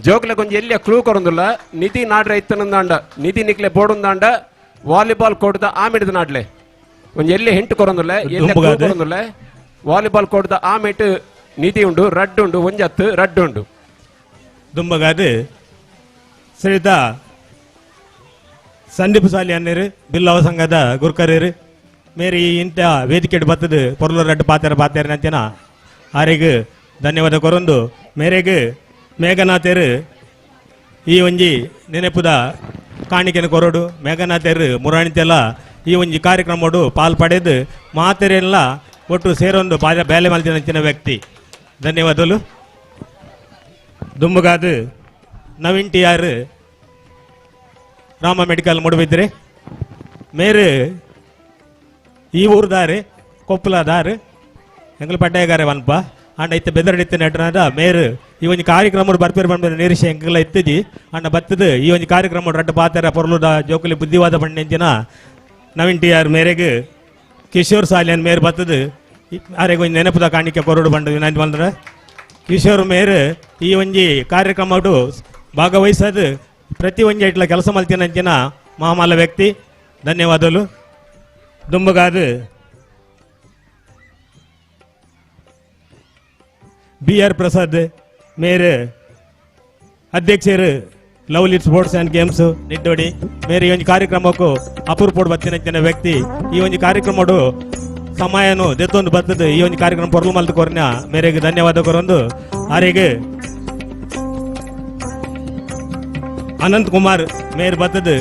ಜೋಕ್ಲೆ ಕೊಂಚ ಎಲ್ಲಿಯ ಕ್ಲೂ ಕೊರೊಂದುಲ್ಲ ನಿಧಿ ನಾಡ್ರೆ ಇತ್ತನಂದಾಂಡ ನಿಧಿ ನಿಕ್ಲೆ ಬೋಡುಂದಾಂಡ ವಾಲಿಬಾಲ್ ಕೋರ್ಟ್ದ ಆಮಿಡ್ದ ನಾಡ್ಲೆ ಒಂಜಿ ಎಲ್ಲಿ ಹೆಂಟು ಕೊರೊಂದುಲ್ಲ ಎಲ್ಲಿ ಕ್ಲೂ ಕೊರೊಂದುಲ್ಲ ವಾಲಿಬಾಲ್ ಕೋರ್ಟ್ದ ಆಮೇಟ್ ನಿಧಿ ಉಂಡು ರಡ್ಡು ಉಂಡು ಒಂಜತ್ತು ರಡ್ಡು ಉಂಡು.
ದುಂಬಗಾದು ಶ್ರೀಯುತ ಸಂದೀಪ್ ಸಾಲಿ ಅನ್ನೇರು ಬಿಲ್ಲವ ಸಂಘದ ಗುರ್ಕರೇರು ಮೇರಿ ಇಂಥ ವೇದಿಕೆ ಬತ್ತದು ಪೊರ್ಲು ರಡ್ಡು ಪಾತೆರ ಪಾತೆರ ನಂಚನ ಆರೆಗ್ ಧನ್ಯವಾದ ಕೊರೊಂದು ಮೇರೆಗ್ ಮೇಘನಾಥೇರು ಈ ಒಂಜಿ ನೆನೆಪುದ ಕಾಣಿಕೆನ ಕೊರಡು ಮೇಘನಾಥೇರು ಮುರಾಣಿತೆಲ್ಲ ಈ ಒಂಜಿ ಕಾರ್ಯಕ್ರಮಡು ಪಾಲ್ ಪಡೆದು ಮಾತೆರೆಲ್ಲ ಒಟ್ಟು ಸೇರೊಂದು ಬೇಲೆ ಮಲ್ತಿನ ವ್ಯಕ್ತಿ ಧನ್ಯವಾದಗಳು. ದುಂಬುಗಾದು Naveen T R Rama medical Moodbidri ಮೇರು ಈ ಊರ್ದಾರು ಕೊಪ್ಪಲದಾರು ಎಂಗ್ಲ ಪಡ್ಡೇಗಾರೆ ವನ್ಪ ಅಂಡ ಇತ್ತ ಬೆದರಡಿತ್ತ ನೆಟ್ನಾದ ಮೇರು ಈ ಒಂಜಿ ಕಾರ್ಯಕ್ರಮ ಬರ್ಪೇರು ಬಂದ ನಿರೀಕ್ಷೆ ಎಂಕಲ ಇತ್ತದಿ ಅಂಡ ಬತ್ತದು ಈ ಒಂಜಿ ಕಾರ್ಯಕ್ರಮ ರಡ್ಡು ಪಾತೆರ ಪೊರ್ಲುದ ಜೋಕುಲಿ ಬುದ್ಧಿವಾದ ಪಂಡಿನ ನವೀನ್ ಟಿ ಆರ್ ಮೇರೆಗ್ ಕಿಶೋರ್ ಸಾಲಿಯನ್ ಮೇರು ಬತ್ತದು ಆರೆಗ್ ಒಂಜಿ ನೆನಪುದ ಕಾಣಿಕೆ ಕೊರಡು ಬಂಡು ವಿನಂತಿ ಬಂದ್ರೆ ಕಿಶೋರ್ ಮೇರು ಈ ಒಂಜಿ ಕಾರ್ಯಕ್ರಮ ಭಾಗವಹಿಸೋದು ಪ್ರತಿ ಒಂಜಿ ಇಟ್ಲ ಕೆಲಸ ಮಲ್ತಿನಂಚಿನ ಮಹಾಮಲ್ಲ ವ್ಯಕ್ತಿ ಧನ್ಯವಾದಗಳು. ದುಂಬಗಾದು ಬಿ ಆರ್ ಪ್ರಸಾದ್ ಮೇರು ಅಧ್ಯಕ್ಷರು lovely sports and games Niddodi ಮೇರು ಈ ಒಂಜಿ ಕಾರ್ಯಕ್ರಮಕ್ಕೂ ಅಪೂರ್ಪೋಡು ಬತ್ತಿನಂಚಿನ ವ್ಯಕ್ತಿ ಈ ಒಂಜಿ ಕಾರ್ಯಕ್ರಮಡು ಸಮಯನು ದೆತ್ತೊಂದು ಬತ್ತದು ಈ ಒಂಜಿ ಕಾರ್ಯಕ್ರಮ ಪೊರ್ಲು ಮಲ್ತು ಕೊರ್ನ ಮೇರೆಗೆ ಧನ್ಯವಾದ ಕೊರೊಂದು ಆರೆಗ್ ಅನಂತ್ ಕುಮಾರ್ ಮೇರ್ ಬತ್ತದು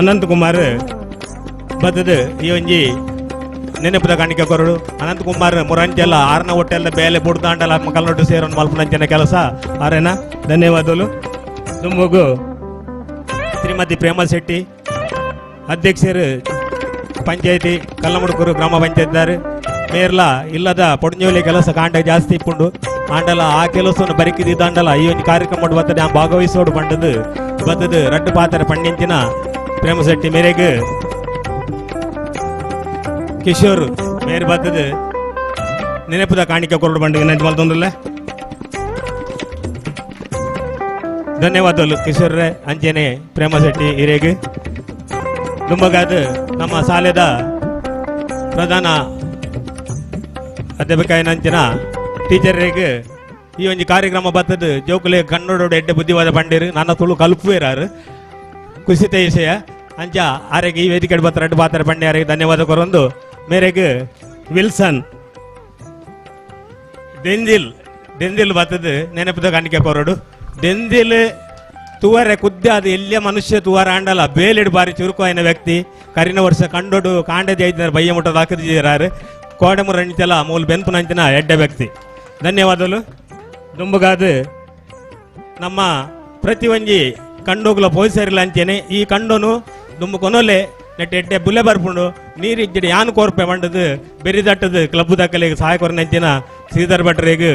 ಅನಂತ್ ಕುಮಾರ್ ಬತ್ತದು ಈ ಒಂಜಿ ನೆನಪುದ ಕಾಣಿಕೆ ಕೊರಡು ಅನಂತ ಕುಮಾರ್ ಮುರಂಜೆಲ್ಲ ಆರ್ನ ಹೋಟೆಲ್ ಬೇಲೆ ಬುಡ್ದಾಂಡಲ ಕಲ್ನೊಟ್ಟು ಸೇರೊಂದು ಮಲ್ಪನಂಚಿನ ಕೆಲಸ ಆರೇನ ಧನ್ಯವಾದಗಳು. ದುಂಬುಗು ಶ್ರೀಮತಿ ಪ್ರೇಮ ಶೆಟ್ಟಿ ಅಧ್ಯಕ್ಷರು ಪಂಚಾಯತಿ ಕಲ್ಲಮುಡುಕೂರು ಗ್ರಾಮ ಪಂಚಾಯತ್ದಾರು ಮೇರ್ಲ ಇಲ್ಲದ ಪೊಡಂಜೋಲಿ ಕೆಲಸ ಕಾಂಡ ಜಾಸ್ತಿ ಇಪ್ಪುಂಡು ಆಂಡಲ ಆ ಕೆಲಸವನ್ನು ಬರಿಕಿದ್ದಾಂಡಲ ಈ ಒಂದು ಕಾರ್ಯಕ್ರಮ ಬರ್ತದೆ ಆ ಭಾಗವಹಿಸೋಡು ಬಂಡದು ಬತ್ತದು ರಡ್ಡು ಪಾತ್ರ ಪಣ್ಣಿಂಚಿನ ಪ್ರೇಮ ಶೆಟ್ಟಿ ಮೇರೆಗೆ ಕಿಶೋರ್ ಮೇರೆ ಬತ್ತದು ನೆನಪುದ ಕಾಣಿಕೆ ಕೊರಡು ಬಂಡು ವಿನಂತಿ ಮಲ್ತೊಂದಿಲ್ಲ. ಧನ್ಯವಾದಗಳು ಕಿಶೋರ್ ಅಂಚೆನೆ ಪ್ರೇಮ ಶೆಟ್ಟಿ ಹಿರೇಗೆ. ದುಂಬಗಾದ ನಮ್ಮ ಶಾಲೆದ ಪ್ರಧಾನ ಅಧ್ಯಾಪಕ ನಂಚಿನ ಟೀಚರ್ಗೆ ಈ ಒಂದು ಕಾರ್ಯಕ್ರಮ ಬತ್ತದು ಜೋಕುಲೆ ಕನ್ನಡೋಡು ಎಡ್ಡೆ ಬುದ್ಧಿವಾದ ಪಂಡೀರು ನನ್ನ ತುಳು ಕಲ್ಪುವೇರಾರು ಕುಸಿತ ವಿಷಯ ಅಂಚ ಆರೆಗೆ ಈ ವೇದಿಕೆ ಬತ್ತ ರಡ್ಡು ಪಾತ್ರ ಪಂಡೆ ಆರೆಗೆ ಧನ್ಯವಾದ ಕೊರೊಂದು ಮೇರೆಗೆ ವಿಲ್ಸನ್ ದೆಂಜಿಲ್ ದೆಂಜಿಲ್ ಬತ್ತದು ನೆನಪುದ ಕಾಣಿಕೆ ಕೊರಡು ದೆಂಜಿಲ್ ತುವರೆ ಕುದ್ದೆ ಅದು ಎಲ್ಲಿಯ ಮನುಷ್ಯ ತುವರ ಆಂಡಲ ಬೇಲೆಡು ಬಾರಿ ಚುರುಕು ಆಯ್ನ ವ್ಯಕ್ತಿ ಕರಿನ ವರ್ಷ ಕಂಡೋಡು ಕಾಂಡದೆ ಐದಾರು ಬಯ್ಯ ಮುಟ್ಟದ ಹಾಕಿದಾರು ಕೋಡೆಮುರ ಮೂಲ ಬೆನ್ಪುನಂಚಿನ ಎಡ್ಡೆ ವ್ಯಕ್ತಿ ಧನ್ಯವಾದಗಳು. ದುಂಬುಗಾದು ನಮ್ಮ ಪ್ರತಿ ಒಂಜಿ ಕಂಡೋಗ್ಲ ಪೋಸರಿಲ್ಲ ಅಂಚೇನೆ ಈ ಕಂಡೋನು ದುಂಬು ಕೊನೊಲೆ ನೆಟ್ ಎಡ್ಡೆ ಬುಲೆ ಬರ್ಪುಂಡು ನೀರು ಇಜ್ಜಡಿ ಯಾನ್ ಕೋರ್ಪೆ ಮಂಡದು ಬೆರಿದಟ್ಟದು ಕ್ಲಬ್ ದಾಖಲೆಗೆ ಸಹಾಯ ಕೊರನಂಚಿನ ಶ್ರೀಧರ್ ಭಟ್ರಿಗೆ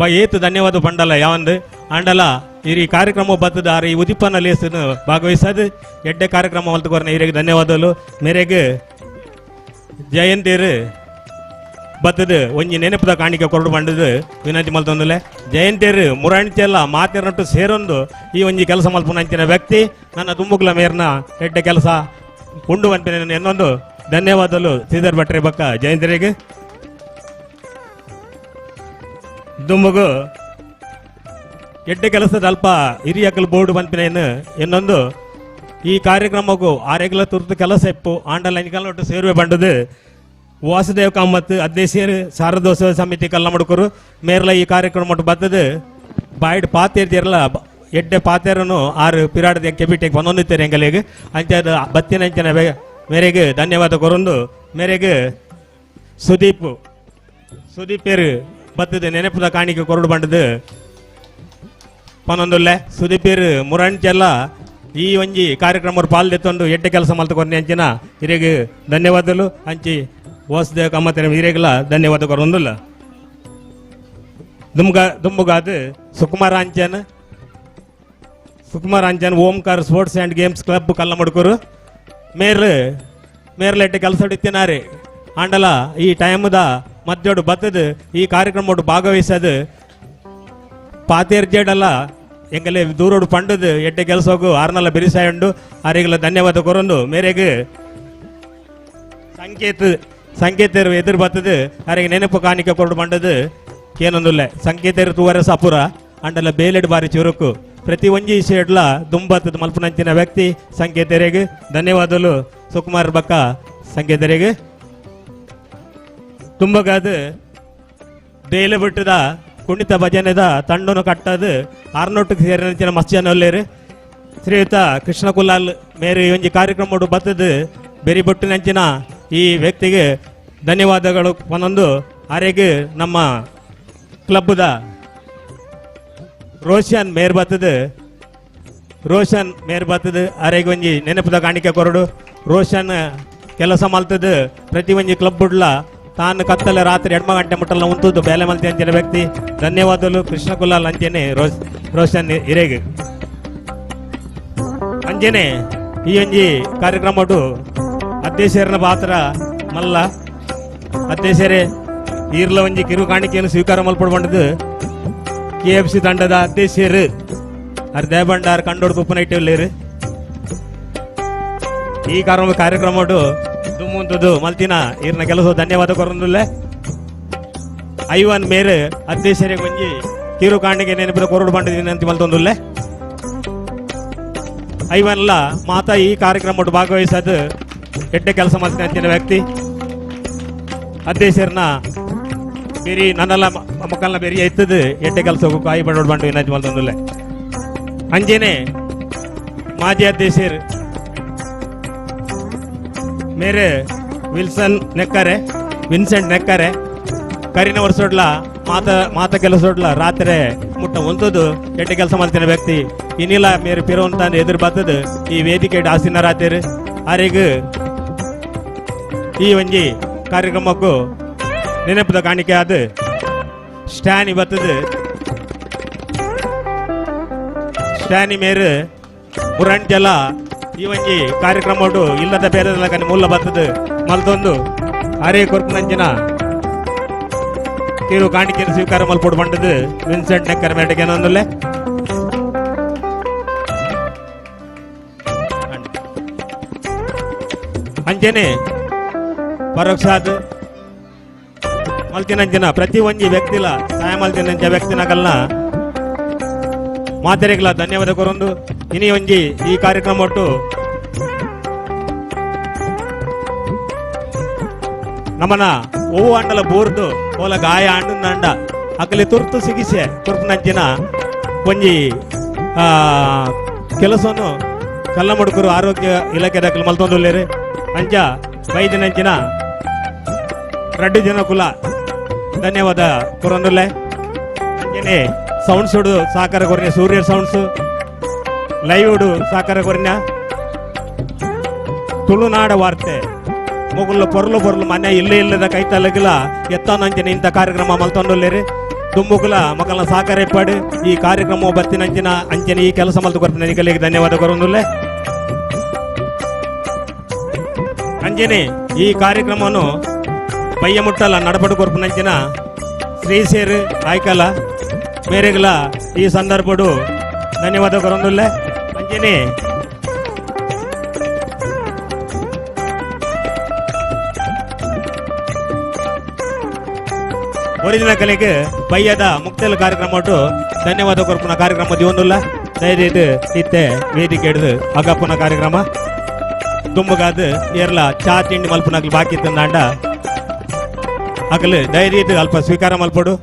ಬ ಏತು ಧನ್ಯವಾದ ಪಂಡಲ ಯಾವಂದು ಆಂಡಲ ಈ ಕಾರ್ಯಕ್ರಮ ಬತ್ತದ ಆರ್ ಈ ಉದಿಪನ ಲೇಸನ್ನು ಭಾಗವಹಿಸದು ಎಡ್ಡೆ ಕಾರ್ಯಕ್ರಮ ಮಲ್ತುಕೊರ್ನ ಹಿರಿಯಗೆ ಧನ್ಯವಾದಗಳು. ಮೇರೆಗೆ ಜಯಂತಿರು ಬತ್ತದ ಒಂಜಿ ನೆನಪುದ ಕಾಣಿಕೆ ಕೊರಡು ಬಂಡದು ವಿನಂತಿ ಮಲ್ತೊಂದುಲೆ ಜಯಂತಿಯರು ಮುರಾಣಿಚೆಲ್ಲ ಮಾತಿರನಟ್ಟು ಸೇರೊಂದು ಈ ಒಂಜಿ ಕೆಲಸ ಮಲ್ಪುನಂಚಿನ ವ್ಯಕ್ತಿ ನನ್ನ ತುಂಬುಗ್ಲ ಮೇರ್ನ ಎಡ್ಡೆ ಕೆಲಸ ಉಂಡು ಅನ್ಪಿನ ಎನ್ನೊಂದು ಧನ್ಯವಾದಗಳು ಶ್ರೀಧರ್ ಭಟ್ರೆ ಬಕ್ಕ ಜಯಂತಿಯರಿಗೆ. ದುಂಬುಗು ಎಡ್ಡೆ ಕೆಲಸದ ಅಲ್ಪ ಹಿರಿಯಕಲ್ ಬೋರ್ಡ್ ಬಂಪಿನ ಇನ್ನೊಂದು ಈ ಕಾರ್ಯಕ್ರಮಕ್ಕೂ ಆರೆಗ್ಲ ತುರ್ತು ಕೆಲಸ ಇಪ್ಪು ಆಂಡಲ ಒಟ್ಟು ಸೇರುವೆ ಬಂಡದು ವಾಸುದೇವ್ ಕಾಮತ್ ಅಧ್ಯಕ್ಷರು ಶಾರದೋತ್ಸವ ಸಮಿತಿ ಕಲ್ಲಮಡುಕರು ಮೇರ್ಲ ಈ ಕಾರ್ಯಕ್ರಮ ಬತ್ತದು ಬಾಯ್ಡ್ ಪಾತೇರ್ದಿರಲ ಎಡ್ಡೆ ಪಾತೇರನು ಆರು ಪಿರಾಡದ ಕೆಬಿಟೆಗೆ ಬಂದೊಂದಿತ್ತಾರೆ ಎಂಗಲಿಗೆ ಅಂಚ ಬತ್ತಿನ ಅಂಚಿನ ಮೇರೆಗೆ ಧನ್ಯವಾದ ಕೊರೊಂದು ಮೇರೆಗೆ ಸುದೀಪ್ ಸುದೀಪೇರು ಬತ್ತದ ನೆನಪುದ ಕಾಣಿಕೆ ಕೊರಡು ಬಂಡದು ಪನ್ನೊಂದುಲ್ಲೆ ಸುದೀಪೇರು ಮುರಂಚೆಲ್ಲ ಈ ಒಂಜಿ ಕಾರ್ಯಕ್ರಮ ಪಾಲ್ದೆತ್ತೊಂದು ಎಡ್ಡೆ ಕೆಲಸ ಮಲ್ತುಕೊರ್ನಿ ಅಂಚಿನ ಹಿರಿಯಗೆ ಧನ್ಯವಾದಗಳು. ಅಂಚಿ ವಾಸುದೇವ ಕಾಮತ್ ಹಿರಿಯಗೆಲ್ಲ ಧನ್ಯವಾದ ಕೊರೊಂದುಲ್ಲ. ದುಂಬುಗಾದು Sukumar Anchan Sukumar Anchan Omkar sports and games club Kallamadukuru ಮೇರ್ ಮೇರ್ಲೆಡ್ಡೆ ಕೆಲಸ ಇತ್ತಿನಾರೆ ಆಂಡಲ ಈ ಟೈಮ್ದ ಮಧ್ಯೋಡು ಬತ್ತದು ಈ ಕಾರ್ಯಕ್ರಮ ಭಾಗವಹಿಸದು ಪಾತೇರ್ ಜೇಡಲ್ಲ ಎಂಗಲೆ ದೂರೋಡು ಪಂಡದು ಎಡ್ಡೆ ಕೆಲಸಕ್ಕೂ ಆರ್ನಲ್ಲ ಬೆರಿಸಾಯುಂಡು ಆರಿಗೆಲ್ಲ ಧನ್ಯವಾದ ಕೊರೊಂದು ಮೇರೆಗೆ ಸಂಕೇತ ಸಂಕೇತರು ಎದುರು ಬತ್ತದು ಆರಿಗೆ ನೆನಪು ಕಾಣಿಕೆ ಕೊರಡು ಬಂಡದು ಏನೊಂದುಲ್ಲೆ ಸಂಕೇತರು ತೂವರ ಸಪುರ ಅಂಡಲ ಬೇಲೆಡು ಬಾರಿ ಚುರುಕು ಪ್ರತಿ ಒಂಜಿ ಶೇಡ್ಲ ದುಂಬತ್ತದ ಮಲ್ಪನಂಚಿನ ವ್ಯಕ್ತಿ ಸಂಕೇತರಿಗೆ ಧನ್ಯವಾದಗಳು. ಸುಕುಮಾರ್ ಬಕ್ಕ ಸಂಕೇತರಿಗೆ ತುಂಬಗಾದು ಬೇಲೆ ಬಿಟ್ಟದ ಕುಣಿತ ಭಜನೆದ ತಂಡನು ಕಟ್ಟದು ಆರ್ನೊಟ್ಟಿಗೆ ಸೇರಿನ ಮಸ್ಜನಲ್ಲೇರು ಶ್ರೀಯುತ ಕೃಷ್ಣ ಕುಲಾಲ್ ಮೇರೆ ಈ ಒಂಜಿ ಕಾರ್ಯಕ್ರಮ ಬತ್ತದು ಬೆರಿ ಬೊಟ್ಟಿನಂಚಿನ ಈ ವ್ಯಕ್ತಿಗೆ ಧನ್ಯವಾದಗಳು. ಒಂದೊಂದು ಆರೆಗೆ ನಮ್ಮ ಕ್ಲಬ್ದ ರೋಷನ್ ಮೇರ್ ಬತ್ತದು ರೋಷನ್ ಮೇರ್ ಬತ್ತದು ಆರೆಗೆ ಒಂಜಿ ನೆನಪುದ ಕಾಣಿಕೆ ಕೊರಡು ರೋಷನ್ ಕೆಲಸ ಮಲ್ತದು ಪ್ರತಿ ಒಂಜಿ ಕ್ಲಬ್ ಬುಡ್ಲ ತಾನು ಕತ್ತಲೆ ರಾತ್ರಿ 2 ಗಂಟೆ ಮುಟ್ಟಲ್ಲ ಉಂಟು ಬೇಲೆ ಮಲ್ತಿ ಅಂಚಿನ ವ್ಯಕ್ತಿ ಧನ್ಯವಾದಗಳು ಕೃಷ್ಣ ಕುಲಾಲ್ ಅಂಚೆನೆ ರೋಷನ್ ಹಿರೇಗೆ. ಅಂಚೆನೆ ಈ ಒಂಜಿ ಕಾರ್ಯಕ್ರಮ ಅಧ್ಯಕ್ಷರನ ಪಾತ್ರ ಮಲ್ಲ ಅಧ್ಯಕ್ಷರೇ ಈರ್ಲ ಒಂಜಿ ಕಿರು ಕಾಣಿಕೆಯನ್ನು ಸ್ವೀಕಾರ ಮಲ್ಪಡ್ ಬಂಡದು ಕೆ ಎಫ್ ಸಿ ತಂಡದ ಅಧ್ಯಕ್ಷರು ಅರ್ ದೇಬಂಡಾರ್ ಕಂಡೋಡು ತುಪ್ಪನ ಇಟ್ಟಿಲ್ಲೇರು ಈ ಕಾರ್ಯಕ್ರಮ ದುಮ್ಮುಂತದ್ದು ಮಲ್ತಿನ ಈರ್ನ ಕೆಲಸ ಧನ್ಯವಾದ ಕೊರೊಂದುಲ್ಲೆ. ಐವನ್ ಮೇರ್ ಅಧ್ಯಕ್ಷರಿಗೆ ಒಂಜಿ ಕಿರು ಕಾಣಿಕೆ ನೆನಪಿನ ಕೊರಡು ಬಂಡದಿನ ಅಂತ ಮಲ್ತೊಂದುಲ್ಲೆ. ಐವನ್ಲ ಮಾತಾ ಈ ಕಾರ್ಯಕ್ರಮ ಭಾಗವಹಿಸೋದು ಎಡ್ಡೆ ಕೆಲಸ ಮಾಡ್ತೀನಿ ಅಂಚಿನ ವ್ಯಕ್ತಿ ಅಧ್ಯಕ್ಷರನ್ನ ಬೇರಿ ನನ್ನೆಲ್ಲ ಮಕ್ಕಳನ್ನ ಬೇರಿ ಎತ್ತದು ಎಡ್ಡೆ ಕೆಲಸ ಕಾಯಿ ಬಡೋಡ್ ಬಂಡು ವಿನಂತಿ ಮಲ್ತೊಂದುಲ್ಲೆ. ಅಂಜೇನೆ ಮಾಜಿ ಅಧ್ಯಕ್ಷರು ಮೇರೆ ವಿಲ್ಸನ್ ನೆಕ್ಕರೆ, ವಿನ್ಸೆಂಟ್ ನೆಕ್ಕರೆ ಕರಿನ ವರ್ಷೋಡ್ಲ ಮಾತ ಮಾತ ಕೆಲಸೋಡ್ಲ ರಾತ್ರಿ ಮುಟ್ಟ ಒಂತದು ಎಡ್ಡೆ ಕೆಲಸ ಮಾಡ್ತಿನ ವ್ಯಕ್ತಿ. ಇನ್ನಿಲ್ಲ ಮೇರೆ ಪಿರೋಂತ ಎದುರು ಬರ್ತದ ಈ ವೇದಿಕೆ ಆಸಿನ ರಾತ್ರಿ ಆರೆಗ್ ಈ ಒಂಜಿ ಕಾರ್ಯಕ್ರಮಕ್ಕೂ ನೆನಪದ ಕಾಣಿಕೆ ಆದ ಸ್ಟ್ಯಾನಿ ಬರ್ತದ. ಸ್ಟ್ಯಾನಿ ಮೇರು ಮುರಂಟೆಲ್ಲ ಈ ಒಂಜಿ ಕಾರ್ಯಕ್ರಮ ಇಲ್ಲದ ಬೇರೆದಲ್ಲ ಕಣಿ ಮೂಲ ಬರ್ತದ ಮಲ್ತೊಂದು ಅರೆ ಕೊರ್ಪುನಂಚಿನ ಕಿರು ಕಾಣಿಕೆಯನ್ನು ಸ್ವೀಕಾರ ಮಲ್ಪೋಡು ಬಂಡದು ವಿನ್ಸೆಂಟ್ ನೆಕ್ಕರ್ ಮೇಟಕ್ಕೆ ಏನಂದಲ್ಲೇ. ಅಂಚನೆ ಪರೋಕ್ಷಾತ್ ಮಲ್ತಿನಂಚಿನ ಪ್ರತಿ ಒಂಜಿ ವ್ಯಕ್ತಿಲ ಸಹಾಯ ಮಲ್ತಿನಂಚ ವ್ಯಕ್ತಿನಗಲ್ನ ಮಾತೆರೆಗ್ಲ ಧನ್ಯವಾದ ಕೊರೊಂದು ಇನಿ ಒಂಜಿ ಈ ಕಾರ್ಯಕ್ರಮ ಒಟ್ಟು ನಮ್ಮನ ಓವು ಅಂಡಲ ಬೋರ್ದು ಓಲ ಗಾಯ ಅಂಡ ಅಕಲಿ ತುರ್ತು ಚಿಕಿತ್ಸೆ ತುರ್ತುನಂಚಿನ ಒಂಜಿ ಕೆಲಸವನ್ನು ಕಲ್ಲಮುಡುಕರು ಆರೋಗ್ಯ ಇಲಾಖೆ ದಾಖಲು ಮಲ್ತೊಂದುಲ್ಲೇರು. ಅಂಚ ವೈದ್ಯನಂಚಿನ ರಡ್ಡು ಜನ ಕುಲ ಧನ್ಯವಾದ ಕೊರೊಂದುಲ್ಲೆ. ಅಂಚನೆ ಸೌಂಡ್ಸ್ ಸಹಕಾರ ಕೊರ್ನ ಸೂರ್ಯ ಸೌಂಡ್ಸ್ ಲೈವ್ಡ್ ಸಹಕಾರ ಕೊರ್ನ ತುಳುನಾಡ ವಾರ್ತೆ ಮೊಗುಲ್ಲ ಪೊರ್ಲು ಪೊರ್ಲು ಮನೆ ಇಲ್ಲೇ ಇಲ್ಲದ ಕೈತಲಗಿಲ ಎತ್ತಾನಂಚಿನ ಇಂಥ ಕಾರ್ಯಕ್ರಮ ಮಲ್ತೊಂದುಲ್ಲೇರಿ. ದುಮ್ಮುಕುಲ ಮಕ್ಕಳ ಸಹಕಾರ ಇಪ್ಪಾಡು ಈ ಕಾರ್ಯಕ್ರಮ ಬತ್ತಿನಂಚಿನ ಅಂಚನೆ ಈ ಕೆಲಸ ಮಲ್ತು ಕೊರ್ಪಿನ ನಿಕಲಿಗೆ ಧನ್ಯವಾದ ಕೊರೊಂದುಲ್ಲೆ. ಅಂಜನೆ ಈ ಕಾರ್ಯಕ್ರಮವನ್ನು ಬಯ್ಯ ಮುಟ್ಟಲ್ಲ ನಡಪಡು ಕೊರ್ಪಿನಂಚಿನ ಶ್ರೀಶೇರ್ ಆಯ್ಕಲ್ಲ ಮೇರೆಗಲ ಈ ಸಂದರ್ಭಡು ಧನ್ಯವಾದ ಕೊರೊಂದುಲ್ಲೆ. ಅಂಜನೆ ಒರಿಜಿನ ಕಲೆಗೆ ಬಯ್ಯದ ಮುಕ್ತಲ ಕಾರ್ಯಕ್ರಮ ಒಟ್ಟು ಧನ್ಯವಾದ ಕೊರ್ಪುನ ಕಾರ್ಯಕ್ರಮ ದಿವೊಂದುಲ್ಲ. ದಯದೀದು ಇತ್ತೆ ವೇದಿಕೆ ಹಿಡಿದು ಅಗಪ್ಪನ ಕಾರ್ಯಕ್ರಮ ದುಂಬುಗಾದು ಏರ್ಲ ಚಾ ತಿಂಡಿ ಮಲ್ಪುನಗ್ಲು ಬಾಕಿ ತಂದಾಂಡ ಅಗಲು ದಯದೀದು ಅಲ್ಪ ಸ್ವೀಕಾರ ಮಲ್ಪಡು.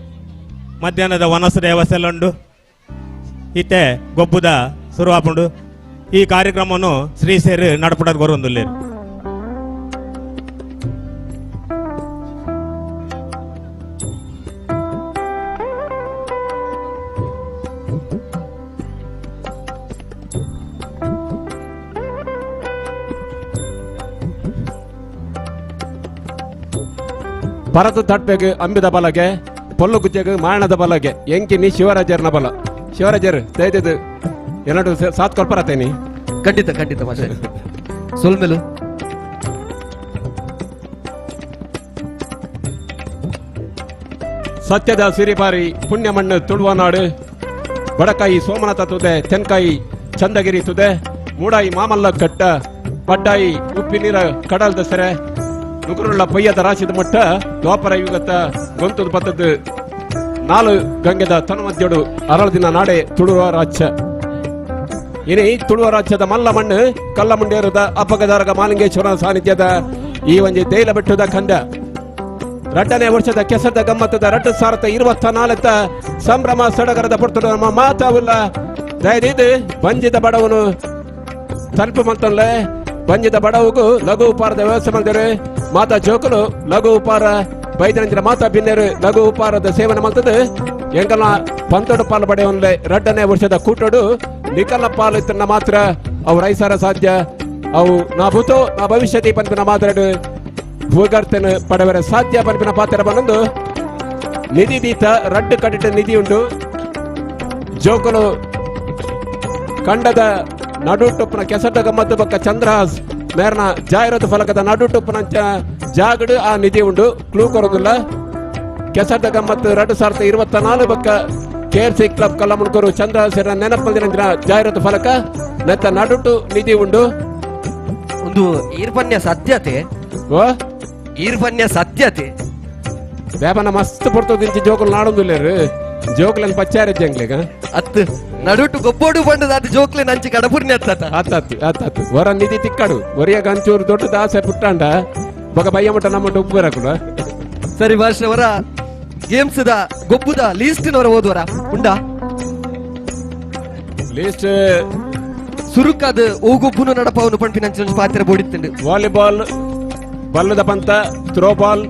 ಮಧ್ಯಾಹ್ನದ ವನಸದ ವ್ಯವಸ್ಥೆ ಉಂಡು ಇತ್ತೆ ಗೊಬ್ಬುದ ಶುರುವಾಪುಂಡು. ಈ ಕಾರ್ಯಕ್ರಮವನ್ನು ಶ್ರೀ ಸೇರು ನಡಪಡೋದು ಬರುವಂದುಲ್ಲೇರು.
ಭರತ ತಟ್ಪೆಗ್ ಅಂಬಿದ ಬಲಗೆ ಪೊಲ್ಲು ಗುಜ್ಜೆಗ್ ಮಾರಣದ ಬಲಗೆ ಎಂಕಿನಿ ಶಿವರಾಜರ್ನ ಬಲ. ಶಿವರಾಜರ್ ದಯದಿದ್ದು ಎರಡು ಸಾತ್ ಕೊಲ್ಪರತೇನಿ.
ಖಂಡಿತ ಖಂಡಿತ ಮಾಸ್ಟರ್ ಸೊಲ್ಮೆಲು.
ಸತ್ಯದ ಸಿರಿಬಾರಿ ಪುಣ್ಯ ಮಣ್ಣು ತುಳುವನಾಡು ಬಡಕಾಯಿ ಸೋಮನಾಥ ತುದೆ ತೆನ್ಕಾಯಿ ಚಂದಗಿರಿ ತುದೆ ಮೂಡಾಯಿ ಮಾಮಲ್ಲ ಕಟ್ಟ ಪಡ್ಡಾಯಿ ಉಪ್ಪಿನೀರ ಕಡಲ್ದ ಸೆರೆ ನುಗುರುಳ್ಳ ಪೊಯ್ಯದ ರಾಶಿದ ಮಟ್ಟ ದ್ವಾಪರ ಯುಗತ್ತ ಗೊಂತದ ಪತ್ತದ್ದು ನಾಲು ಗಂಗೆದ ತನುಮದ್ಯಡು ಅರಳದಿನ ನಾಡೆ ತುಳುವ ರಾಜ್ಯ. ಇನಿ ತುಳುವ ರಾಜ್ಯದ ಮಲ್ಲ ಮಣ್ಣು ಕಲ್ಲಮುಂಡೇರದ ಅಪ್ಪಗದಾರಗ ಮಾಲಿಂಗೇಶ್ವರನ ಸಾನ್ನಿಧ್ಯದ ಈ ಒಂಜಿ ತೈಲ ಬೆಟ್ಟದ ಖಂಡ ರಡ್ಡನೇ ವರ್ಷದ ಕೆಸರದ ಗಮ್ಮತ್ತದ 2024 ಸಂಭ್ರಮ ಸಡಗರದ ಪುರ್ತದ ನಮ್ಮ ಮಾತಾವಿಲ್ಲ. ದಯದೀದು ಬಂಜಿದ ಬಡವನು ತಲುಪು ಮಂತಲ್ಲೇ ಬಂಜಿದ ಬಡವಗೂ ಲಘು ಉಪಾರದ ವ್ಯವಸ್ಥೆ ಮಾಡಿದರೆ ಮಾತಾ ಜೋಕುಲು ಲಘು ಉಪಾರ ಬೈದನಂಚಿನ ಮಾತಾ ಬಿನ್ನೆರು ಲಘು ಉಪಾರದ ಸೇವನೆ ಮಾಡ್ತದೆ. ಎಂಕಲ್ನ ಪಂತೊಡು ಪಾಲು ಬಡೆಯವನ್ಲೆ ರಡ್ಡನೇ ವರ್ಷದ ಕೂಟೋಡು ನಿಕಲ್ನ ಪಾಲು ಇತ್ತನ್ನ ಮಾತ್ರ ಅವು ರೈಸಾರ ಸಾಧ್ಯ. ಅವು ನಾ ಭೂತೋ ನಾ ಭವಿಷ್ಯತಿ ಪಂಪಿನ ಮಾತಾಡು ಭೂಗರ್ತನ ಪಡವರ ಸಾಧ್ಯ ಪಂಪಿನ ಪಾತ್ರ ಬಂದು ನಿಧಿ ದೀತ ರಡ್ಡು ಕಟ್ಟಿಟ್ಟ ನಿಧಿ ಉಂಟು. ಜೋಕುಲು ಕಂಡದ ನಡುಟೊಪ್ಪನ ಕೆಸಟ ಗಮ್ಮತ್ತು ಬಕ್ಕ ಚಂದ್ರಹಾಸ್ ಮೇರ್ನ ಜಾಹೀರಾತು ಫಲಕದ ನಡುಟೊಪ್ಪನ ಜಾಗಡು ಆ ನಿಧಿ ಉಂಟು. ಕ್ಲೂ ಕೊರೋದಿಲ್ಲ. ಕೆಸಟ ಗಮ್ಮತ್ತು 2024 ಬಕ್ಕ K R C club Kallamundkur Chandrahas ನೆನಪಲ್ದಿನ ಜಾಹೀರಾತು ಫಲಕ ನೆತ್ತ ನಡುಟು ನಿಧಿ ಉಂಟು.
ಒಂದು ಈರ್ಪನ್ಯ ಸತ್ಯತೆ ಈರ್ಪನ್ಯ ಸತ್ಯತೆ
ದೇವನ ಮಸ್ತ್ ಪೊರ್ತದಿಂಚಿ ಜೋಕುಲು ನಾಡೊಂದುಲ್ಲೇರು ಜೋಕ್ಲನ್ ಪಚ್ಚಾರ ಜಂಗ್ಲಿಗ
ಅತ್ತು ನಡುಟು ಗೊಬ್ಬೋಡು ಬಂಡದ ಅದು ಜೋಕ್ಲೆ ನಂಚಿ ಕಡಪುರ್ನಿ ಅತ್ತ
ಆತಾತು ಆತಾತು ಹೊರ ನಿಧಿ ತಿಕ್ಕಡು ಒರಿಯ ಅಂಚೂರು ದೊಡ್ಡದ ಆಸೆ ಪುಟ್ಟಾಂಡ ಬಗ ಬಯ್ಯ ಮಟ್ಟ ನಮ್ಮ ಉಪ್ಪು ಬರಕುಲ.
ಸರಿ ಭಾಷವರ ಗೇಮ್ಸ್ the ಗೊಬ್ಬುದ ಲೀಸ್ಟಿನವರ ಓದುವರ ಉಂಡಾ
ಲೀಸ್ಟ್
ಸುರುಕಾದ ಓ ಗೊಬ್ಬುನು ನಡಪವನು ಪಂಪಿನ ಅಂಚಿನ ಪಾತ್ರ ಬೋಡಿತ್ತುಂಡು.
ವಾಲಿಬಾಲ್ ಬಲ್ಲದ ಪಂತ ಥ್ರೋಬಾಲ್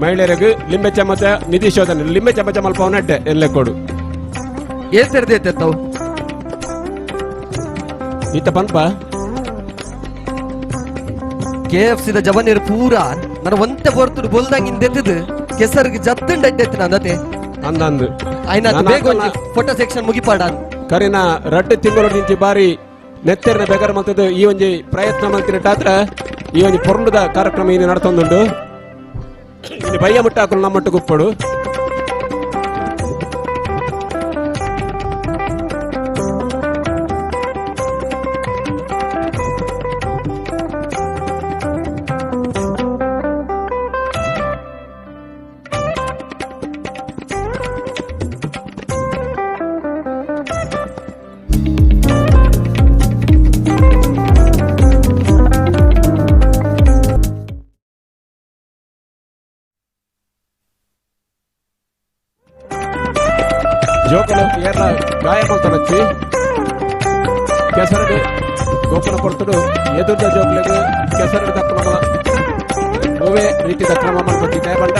ಮಹಿಳೆಯರಿಗೆ ಲಿಂಬೆ ಚಮಚ ನಿಧಿ ಶೋಧನೆ ಲಿಂಬೆ ಚಮಚ ಮಲ್ಪವನಟ್ಟೆ ಎನ್ಲೆಕ್ಕೋಡು
ಏನ್ ತೆರೆದೈತೆ ತಾವು
ಈತ ಪನ್ಪ
K F C the ಜವನೀರ್ ಪೂರ ನನ್ನ ಒಂತೆ ಪೊರ್ತುಡು ಬೊಲ್ದಂಗಿಂದ ಎತ್ತದು ಕೆಸರಿಗೆ ಜತ್ತಂಡ ಅಡ್ಡೆತ್ತಿನ ಅಂದತೆ
ಅಂದಂದು
ಆಯ್ನ ಬೇಗ ಒಂಜಿ ಫೋಟೋ ಸೆಕ್ಷನ್ ಮುಗಿಪಾಡ
ಕರಿನ ರಡ್ಡು ತಿಂಗಳು ನಿಂಚಿ ಬಾರಿ ನೆತ್ತೆರ್ನ ಬೆಗರ್ ಮಲ್ತದ್ದು ಈ ಒಂಜಿ ಪ್ರಯತ್ನ ಮಲ್ತಿನ ಟಾತ್ರ ಈ ಒಂಜಿ ಪೊರ್ಲುದ ಕಾರ್ಯಕ್ರಮ ಇನ್ನು ನಡ್ತೊಂದುಂಡು. ಇನ್ನು ಬಯ್ಯ ಮುಟ್ಟಾಕಲು ನಮ್ಮಟ್ಟು ಗುಪ್ಪಡು. ಜೋಕಲು ಏರ್ಲ ಗಾಯ ಮಲ್ತೊಡಚ್ಚಿ ಕೆಸರಡು ಗೋಪುರ ಕೊಡ್ತಡು ಎದುರ್ದ ಜೋಕುಲೆಗ್ ಕೆಸರಡು ದಕ್ರಮ ಒವೇ ರೀತಿದ ಕ್ರಮ ಮಲ್ಪತ್ತಿದ್ದೆ ಬಂಡ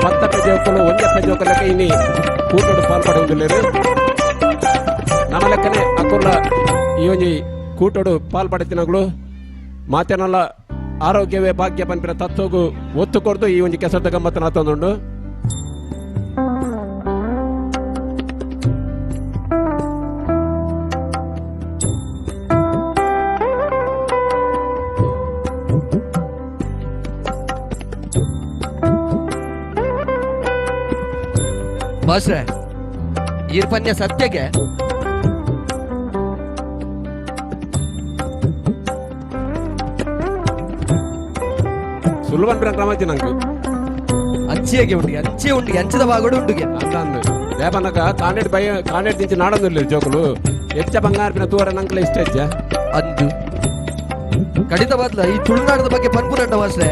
ಪತ್ತಪ್ಪೆ ಜೋಕುಲು ಒಂಜಪ್ಪೆ ಜೋಕುಲಕ್ಕೆ ಇನಿ ಕೂಟಡು ಪಾಲ್ಪಡುವುದಿಲ್ಲರು. ನಮ್ಮ ಲೆಕ್ಕನೆ ಅಕುಲ್ಲ ಈ ಒಂಜಿ ಕೂಟಡು ಪಾಲ್ಪಡುತ್ತಿನಗಳು ಮಾತೇನಲ್ಲ ಆರೋಗ್ಯವೇ ಭಾಗ್ಯ ಪನ್ಪಿನ ತತ್ವಗು ಒತ್ತು ಕೊಡ್ದು ಈ ಒಂಜಿ ಕೆಸರದ ಗಮ್ಮತ್ತನ ತಂದುಂಡು.
ಮಾಸ್ಟ್ರೆ ಈರ್ಪನ್ಯ ಸತ್ಯಗೆ
ಸುಲಭ ಕ್ರಮ ನಂಗೆ
ಅಂಚಿಗೆ ಉಂಡಿಗೆ ಅಂಚೆ ಉಂಡಿಗೆ ಅಂಚದ ಭಾಗಡು ಉಂಡುಗೆ
ಅಂದಂದು ದೇಪನಕ ಕಾಂಡೆಡ್ ಬಯ ಕಾಂಡೆಡ್ ತಿಂಚಿ ನಾಡೊಂದಿಲ್ಲ ಜೋಕುಲು ಹೆಚ್ಚ ಬಂಗಾರ ತೂರ ನಂಕಲ ಇಷ್ಟ ಹೆಚ್ಚ
ಅಂದು ಕಡಿತ ಬದ್ಲ ಈ ತುಳುನಾಡದ ಬಗ್ಗೆ ಪನ್ಪುನಂಡ ಮಾಸ್ಟ್ರೆ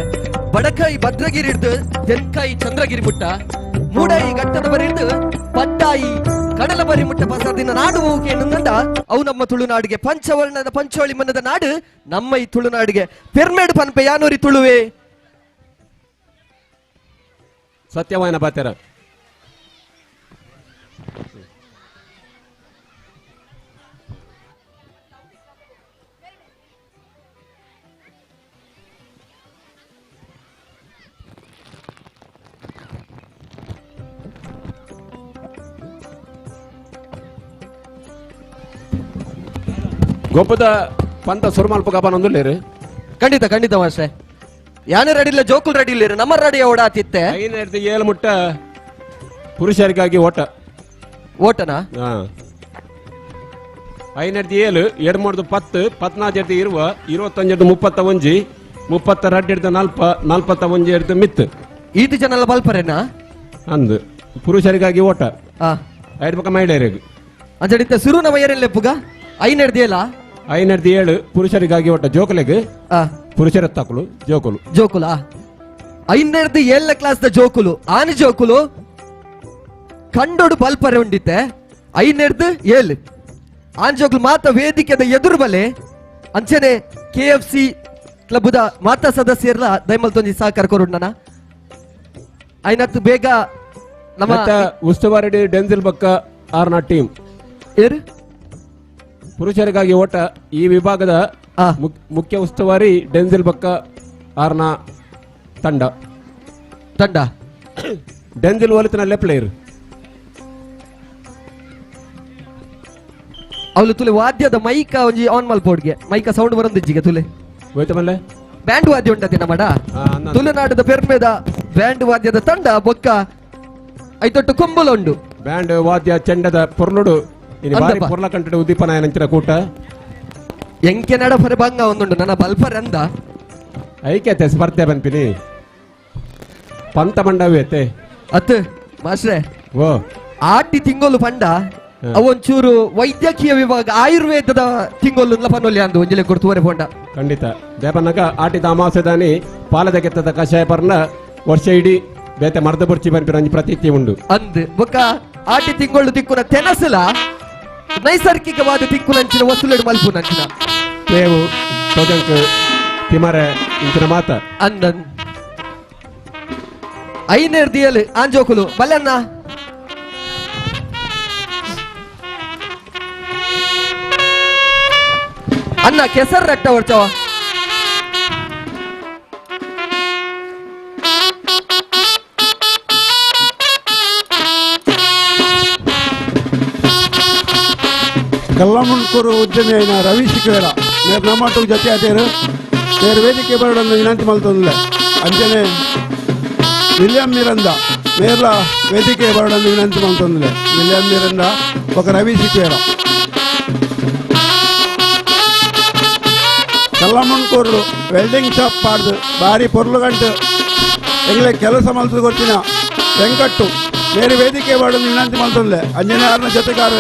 ಬಡಕಾಯಿ ಭದ್ರಗಿರಿ ಹಿಡ್ದು ತೆನ್ಕಾಯಿ ಚಂದ್ರಗಿರಿ ಮುಟ್ಟ ಮೂಡಾಯಿ ಘಟ್ಟದ ಬರಿ ಹಿಡ್ದು ಪಡ್ಡಾಯಿ ಕಡಲ ಬರಿ ಮುಟ್ಟ ಪಸದಿನ ನಾಡು ಹೋಗಿ ಎನ್ನುಂದ ಅವು ನಮ್ಮ ತುಳುನಾಡಿಗೆ ಪಂಚವರ್ಣದ ಪಂಚೋಳಿ ಮನ್ನದ ನಾಡು ನಮ್ಮ ಈ ತುಳುನಾಡಿಗೆ ಪೆರ್ಮೇಡು ಪನ್ಪೆ ಯಾನೂರಿ ತುಳುವೆ
ಸತ್ಯವಾಯನ ಬಾತೆರ ಗೊಬ್ಬದ ಪಂತ ಸುರುಮಲ್ಪ ಗಬನೊಂದುಲ್ಲೇರು.
ಖಂಡಿತ ಖಂಡಿತ ಮಾಸ್ಟ್ರೆ ಯಾನು ರೆಡಿ ಇಲ್ಲ ಜೋಕುಲ್ ರೆಡಿ ಇಲ್ಲ ನಮ್ಮ ರೆಡಿ ಓಡಾತಿತ್ತೆ
5 7 ಮುಟ್ಟ ಪುರುಷರಿಗಾಗಿ ಓಟ
ಓಟನಾ
5 7 2 3 10 14 20 25 31 32 40 41 ಮಿತ್
ಈತು ಜನ ಎಲ್ಲ ಬಲ್ಪರೇನಾ
ಅಂದು ಪುರುಷರಿಗಾಗಿ ಓಟ ಐದು ಪಕ್ಕ ಮಹಿಳೆಯರಿಗೆ
ಅಂಜಡಿತ ಸುರು ನಮ್ಮ ಏರೆಲ್ಲ ಪುಗ 5 7
5 7 ಪುರುಷರಿಗಾಗಿ ಓಟ ಜೋಕುಲೆಗ್ ಪುರುಷರ ತಕಲು ಜೋಕುಲು
ಜೋಕುಲ 5 7 ಕ್ಲಾಸ್ the ಜೋಕುಲು ಆನು ಜೋಕುಲು ಕಂಡೋಡು ಬಲ್ಪರೆ ಉಂಡಿತ್ತೆ 5 7 ಆನ್ ಜೋಕುಲು ಮಾತ ವೇದಿಕೆದ ಎದುರು ಬಲೆ ಅಂಚನೆ K F C ಕ್ಲಬ್ದ ಮಾತಾ ಸದಸ್ಯರ್ಲ ದಯಮಲ್ ತೊಂಜಿ ಸಹಕಾರ ಕೊರುಡ್ ನನ ಐನತ್ತು ಬೇಗ ನಮ್ಮ
ಉಸ್ತುವಾರಿ ಡೆನ್ಸಿಲ್ ಬಕ್ಕ ಆರ್ನ ಟೀಮ್
ಏರು
ಪುರುಷರಿಗಾಗಿ ಓಟ ಈ ವಿಭಾಗದ ಮುಖ್ಯ ಉಸ್ತುವಾರಿ ಡೆನ್ಸಿಲ್ ಬಕ್ಕ ಆರ್ನ ತಂಡ
ತಂಡ
ಡೆನ್ಸಿಲ್ ಒಲಿತನಲ್ಲೇ ಪ್ಲೇಯರ್
ಅವಳು ತುಲೆ ವಾದ್ಯದ ಮೈಕ ಒಂಜಿ ಆನ್ ಮಲ್ಪೋಡ್ಗೆ ಮೈಕ ಸೌಂಡ್ ಬರಂದಿಜ್ಜಿಗೆ ತುಲೆ
ಹೋಯ್ತ ಮಲ್ಲೆ
ಬ್ಯಾಂಡ್ ವಾದ್ಯ ಉಂಟದೆ ನಮ್ಮಡ ತುಳುನಾಡದ ಪೆರ್ಮೆದ ಬ್ಯಾಂಡ್ ವಾದ್ಯದ ತಂಡ ಬೊಕ್ಕ ಐತೊಟ್ಟು ಕೊಂಬುಲ ಉಂಡು
ಬ್ಯಾಂಡ್ ವಾದ್ಯ ಚೆಂಡದ ಪೊರ್ಲುಡು ಪೊರ್ಲ ಕಂಟೆಡ್ ಉದ್ದೀಪನ ನಂಚಿನ ಕೂಟ
ಎಂಕೆ ನಡ ಫರೆ ಬಂಗ ಒಂದುಂಡು ನನ್ನ ಬಲ್ಪರ್ ಅಂದ
ಐಕ್ಯತೆ ಸ್ಪರ್ಧೆ ಬನ್ಪಿನಿ ಪಂತ ಮಂಡವ್ಯತೆ
ಅತ್ ಮಾಸ್ಟ್ರೆ
ಓ
ಆಟಿ ತಿಂಗಳು ಪಂಡ ಅವೊಂಚೂರು ವೈದ್ಯಕೀಯ ವಿಭಾಗ ಆಯುರ್ವೇದದ ತಿಂಗಳು ಪನ್ನೊಲ್ಲಿ ಅಂದು ಒಂಜಿಲೆ ಕೊಡ್ತುವರೆ ಪೋಂಡ
ಖಂಡಿತ ದೇಪನಗ ಆಟಿದ ಅಮಾವಾಸ್ಯದಾನಿ ಪಾಲದ ಕೆತ್ತದ ಕಷಾಯ ಪರ್ನ ವರ್ಷ ಇಡೀ ಬೇತೆ ಮರ್ದ ಬುರ್ಚಿ ಬನ್ಪಿನ ಒಂಜಿ ಪ್ರತೀತಿ ಉಂಡು
ಅಂದ್ ಬೊಕ್ಕ ಆಟಿ ತಿಂಗಳು ತಿಕ್ಕುನ ತೆನಸಲ ನೈಸರ್ಗಿಕವಾದ ತಿಕ್ಕುನಂಚಿನ ವಸೂಲೆಡು ಮಲ್ಪುನಂಚಿನ
ತೇವು ತೊಜಂಕ್ ತಿಮರೆ ಇಂಚಿನ ಮಾತ
ಅಂದನ್ ಐನೇರ್ದು ಏಳು ಆಂಜೋಕುಲು ಬಲ್ಲಣ್ಣ. ಅಣ್ಣ ಕೆಸರು ರಟ್ಟ ಹೊಡ್ಚವ.
ಕಲ್ಲಮುಣ್ಕೂರು ಉದ್ಯಮಿ అయిన ರವಿ ಶಿಖರ ಮೇರು ನಮ್ಮಟ್ಟು ಜೊತೆ ಆತೇರು ಮೇರು ವೇದಿಕೆ ಬರಡನ್ನು ವಿನಂತಿ ಮಲ್ತೊಂದಿಲ್ಲ. ಅಂಚನೆ ವಿಲಿಯಂ ಮಿರಂದ ಮೇರ್ಲ ವೇದಿಕೆ ಬರಡನ್ನು ವಿನಂತಿ ಮಲ್ತೊಂದಿಲ್ಲ. ವಿಲಿಯಂ ಮಿರಂದ ఒక ರವಿ ಶಿಖರ ಕಲ್ಲಮುಣ್ಕೂರು ವೆಲ್ಡಿಂಗ್ ಶಾಪ್ ಪಾಡ್ದು ಭಾರಿ ಪೊರ್ಲು ಗಂಟು ಎಂಗ್ಲೆ ಕೆಲಸ ಮಲ್ತು ಗೊತ್ತಿನ ವೆಂಕಟ್ಟು ಮೇರು ವೇದಿಕೆ ಬರಡನ್ನು ವಿನಂತಿ ಮಲ್ತೊಂದಿಲ್ಲ. ಅಂಜನೆ ಆರ್ನ ಜೊತೆಗಾರ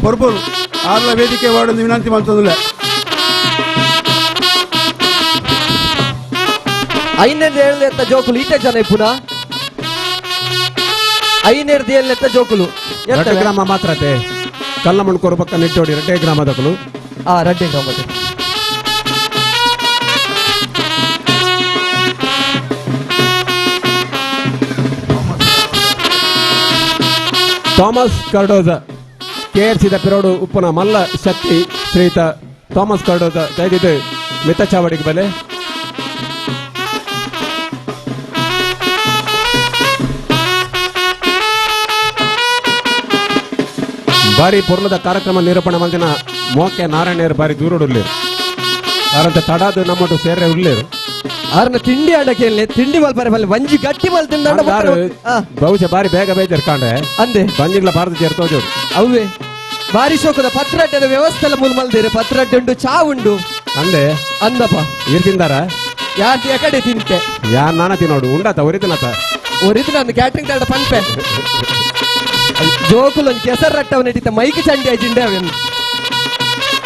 ಪೊರ್ಬುರು ಆರ್ಲ ವೇದಿಕೆ ವಾರ್ಡನ್ನು ವಿನಂತಿ ಮಲ್ತೊಂದಿಲ್ಲ.
ಐನೇರ್ದು ಏಳನೆತ್ತ ಜೋಕುಲು ಈತೆ ಜನ ಇಪ್ಪುನ. ಐನೇರ್ದು ಏಳನೆತ್ತ ಜೋಕುಲು
ರಡ್ಡೆ ಗ್ರಾಮ ಮಾತ್ರ ಕಲ್ಲಮುಣ್ಕೂರು ಪಕ್ಕ ನೆಟ್ಟೋಡಿ ರಡ್ಡೆ ಗ್ರಾಮದಕುಲು.
ಆ ರಡ್ಡೆ ಗ್ರಾಮದ
ಥಾಮಸ್ ಕಾರ್ಡೋಜ ಕೆಎಫ್ಸಿದ ಪಿರೋಡು ಉಪ್ಪುನ ಮಲ್ಲ ಶಕ್ತಿ ಶ್ರೀಯುತ ಥಾಮಸ್ ಕಾರ್ಡೋಜ ದಯದಿದ್ದು ಮಿತ್ತಚಾವಡಿಗೆ ಬಲೆ. ಬಾರಿ ಪೊರ್ಲದ ಕಾರ್ಯಕ್ರಮ ನಿರೂಪಣೆ ಮಲ್ದಿನ ಮೋಕೆ ನಾರಾಯಣರು ಬಾರಿ ದೂರಡುಲ್ಲೇರು. ಆರಂತ ತಡಾದು ನಮ್ಮಟು ಸೇರ್ರೆ ಉಲ್ಲೇರು.
ಆರ್ನ ತಿಂಡಿ ಆಡಕ್ಕೆ ತಿಂಡಿ ಮಲ್ಪರೆ ಬಲ್ಲೆ ಒಂಜಿ ಗಟ್ಟಿ ಮಲ್ ತಿಂದ
ಬಹುಶಃ ಬಾರಿ ಬೇಗ ಬೇಜಾರ್ ಕಾಂಡೆ
ಅಂದೆ
ಬಂಜಿಗ್ಲ ಭಾರತ ಸೇರ್ತೋಜು
ಅವೇ ಬಾರಿ ಶೋಕದ ಪತ್ರಡ್ಡದ ವ್ಯವಸ್ಥೆ ಎಲ್ಲ ಮೂಲ ಮಲ್ದಿರಿ. ಪತ್ರಡ್ಡೆ ಉಂಡು, ಚಾ ಉಂಡು
ಅಂದೆ
ಅಂದಪ್ಪ.
ಇರ್ ತಿಂದಾರ
ಯಾರ್ ಕಡೆ ತಿಂತೆ
ಯಾರ್ ನಾನ ತಿನ್ನೋಡು ಉಂಡಾತ ಒರಿತನತ
ಒರಿತು ನಾನು ಕ್ಯಾಟ್ರಿಂಗ್ ತಾಡ ಪನ್ಪೆ ಜೋಕುಲು ಒಂದು ಕೆಸರು ರಟ್ಟವನ ಇಟ್ಟಿತ್ತ ಮೈಕ್ ಚಂಡಿ ಆಯ್ತಿಂಡೆ ಅವೇನು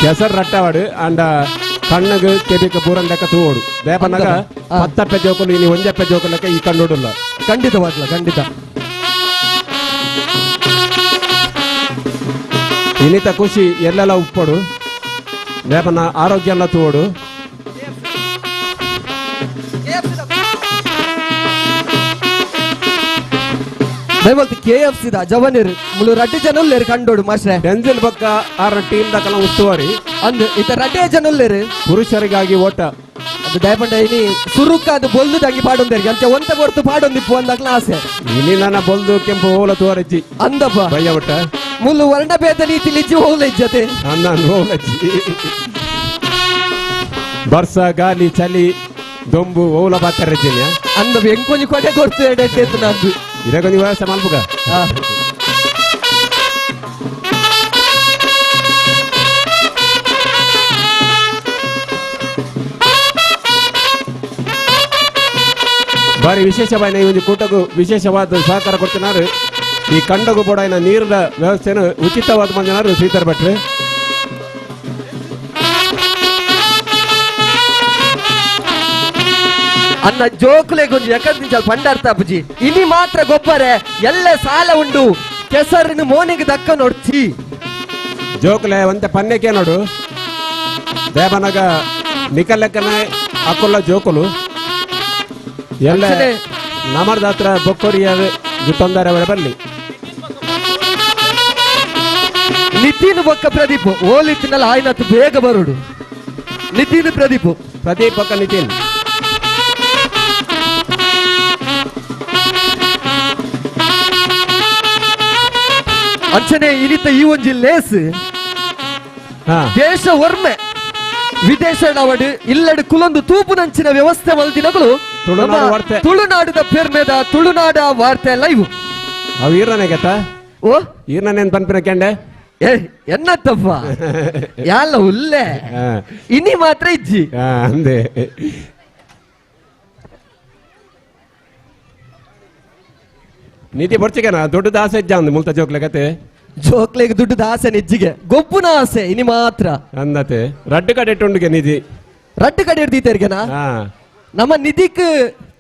ಕೆಸರು ರಟ್ಟವಾಡು ಅಂಡ ಕಣ್ಣಗ್ ಕೆಬಿಕ ಪೂರಂದಕ್ಕ ತೂವೋಡು ದೇಪನಾಗ ಪತ್ತಪ್ಪೆ ಜೋಕುಲು ಇನಿ ಒಂಜಪ್ಪೆ ಜೋಕುಲಕ್ಕ ಈ ಕಣ್ಣೋಡುಲ್ಲ.
ಖಂಡಿತವಾಗ್ಲ ಖಂಡಿತ.
ಇನ್ನಿತ ಖುಷಿ ಎಲ್ಲೆಲ್ಲ ಉಪ್ಪಡು ದೇಪನ ಆರೋಗ್ಯ ಎಲ್ಲ ತೂವೋಡು.
ದಯಮಾಲ್ತಿ K F C the ಜವನಿರು ಮುಳು ರಡ್ಡೆ ಜನ ಉಲ್ಲೇರು ಕಂಡೋಡು ಮಾಸ್ರೆ.
ಡೆಂಜಿಲ್ ಬಕ್ಕ ಆರ ಟೀಮ್ ದಕಲ ಉಸ್ತುವಾರಿ
ಅಂದ್ ಇತ ರಡ್ಡೆ ಜನ ಉಲ್ಲೇರು
ಪುರುಷರಿಗಾಗಿ ಓಟ
ಅದು ದಯಪಂಡ ಇನಿ ಸುರುಕ ಅದು ಬೊಲ್ದು ತಂಗಿ ಪಾಡೊಂದೇರಿಗೆ ಅಂಚೆ ಒಂತ ಹೊರ್ತು ಪಾಡೊಂದಿಪ್ಪು ಅಂದಾಗ್ಲ ಆಸೆ.
ಇನಿ ನನ್ನ ಬೊಲ್ದು ಕೆಂಪು ಹೋಲ ತೋರಜ್ಜಿ
ಅಂದಪ್ಪ
ಬಯ್ಯ ಒಟ್ಟ
ಮುಳ್ಳು ವರ್ಣಭೇದ ನೀತಿ ಲಿಜ್ಜಿ ಹೋಲ ಇಜ್ಜತೆ
ನನ್ನ ಹೋಲಜ್ಜಿ ಬರ್ಸ ಗಾಲಿ ಚಲಿ ದೊಂಬು ಓಲ ಬಾತರಜ್ಜಿನ
ಅಂದ ಎಂಕೊಂಜಿ ಕೊಡೆ ಕೊಡ್ತು ಎಡೆಟ್ಟು ನಂದು
ಇದಕ್ಕೊಂದು ವ್ಯವಸ್ಥೆ ಮಲ್ಪುಗ. ಬಾರಿ ವಿಶೇಷವಾದ ಈ ಒಂದು ಕೂಟಕ್ಕೂ ವಿಶೇಷವಾದ ಸಹಕಾರ ಕೊಡ್ತಿನಾರು. ಈ ಕಂಡಗೂ ಬೋಡ ನೀರಿನ ವ್ಯವಸ್ಥೆಯನ್ನು ಉಚಿತವಾದ ಮಂಜನಾರು ಶ್ರೀಧರ್ ಭಟ್ರು.
ಅನ್ನ ಜೋಕುಲೆಗೊಂಜಿ ಎಕಡ್ ಪಂಡಾರ್ಥ ಅಪ್ಪುಜಿ ಇನಿ ಮಾತ್ರ ಗೊಬ್ಬರೆ ಎಲ್ಲ ಸಾಲ ಉಂಡು ಕೆಸರಿನ ಮೋನಿಗೆ ದಕ್ಕ ನೋಡ್ಚಿ
ಜೋಕುಲೆ ಒಂತೆ ಪನ್ನೆಕೆ ನೋಡು ದೇವನಗ ನಿಕಲೆಕ್ಕನೆ ಅಕ್ಕುಲ್ಲ ಜೋಕುಲು ಎಲ್ಲ ನಮರ್ದ ಹತ್ರ ಬೊಕ್ಕೊರಿಯ ತೊಂದರೆ ಅವರ ಬಲ್ಲಿ.
ನಿತಿನ್ ಬೊಕ್ಕ ಪ್ರದೀಪ್ ಓಲಿತ್ತಿನಲ್ಲ ಆಯ್ನತ್ತು ಬೇಗ ಬರುಡು. ನಿತಿನ್ ಪ್ರದೀಪ್
ಪ್ರದೀಪ್ ಬೊಕ್ಕ ನಿತಿನ್
ಅಂಚನೆ ಇನಿತ ಈ ಒಂಜಿ ಲೇಸ್ ದೇಶ ಒರ್ಮೆ ವಿದೇಶ ನಾವಡು ಇಲ್ಲಡು ಕುಲೊಂದು ತೂಪುನಂಚಿನ ವ್ಯವಸ್ಥೆ ಮಲ್ದಿನಗಳು ತುಳುನಾಡದ ಪೆರ್ಮೆದ ತುಳುನಾಡ ವಾರ್ತೆ ಲೈವ್.
ಅವು ಈರನೆ ಗೆತ್ತ
ಓ
ಈರನೇನ್ ಪನ್ಪಿನ ಕೆಂಡೆ
ಏ ಎನ್ನತ್ತಪ್ಪ ಯಾಲ್ಲ ಉಲ್ಲೆ ಇನಿ ಮಾತ್ರ ಇಜ್ಜಿ
ಅಂದೆ. ನೀತಿ ಬರ್ಚಿಗೆನಾ ದೊಡ್ಡದ ಆಸೆ ಇಜ್ಜ ಅಂದ್ ಮುಲ್ತ ಜೋಕ್ಲೆ ಕತೆ
ಜೋಕ್ಲೆಗ್ ದುಡ್ಡು ಆಸೆ ನಿಜ್ಜಿಗೆ ಗೊಬ್ಬುನ ಆಸೆ ಇನಿ ಮಾತ್ರ
ಅಂದತೆ ರಡ್ಡು ಕಡೆ ಇಟ್ಟುಂಡಿಗೆ ನಿಧಿ
ರಡ್ಡು ಕಡೆ ಇಡ್ದೀತೇರ್ಗೆನಾ ನಮ್ಮ ನಿಧಿಕ್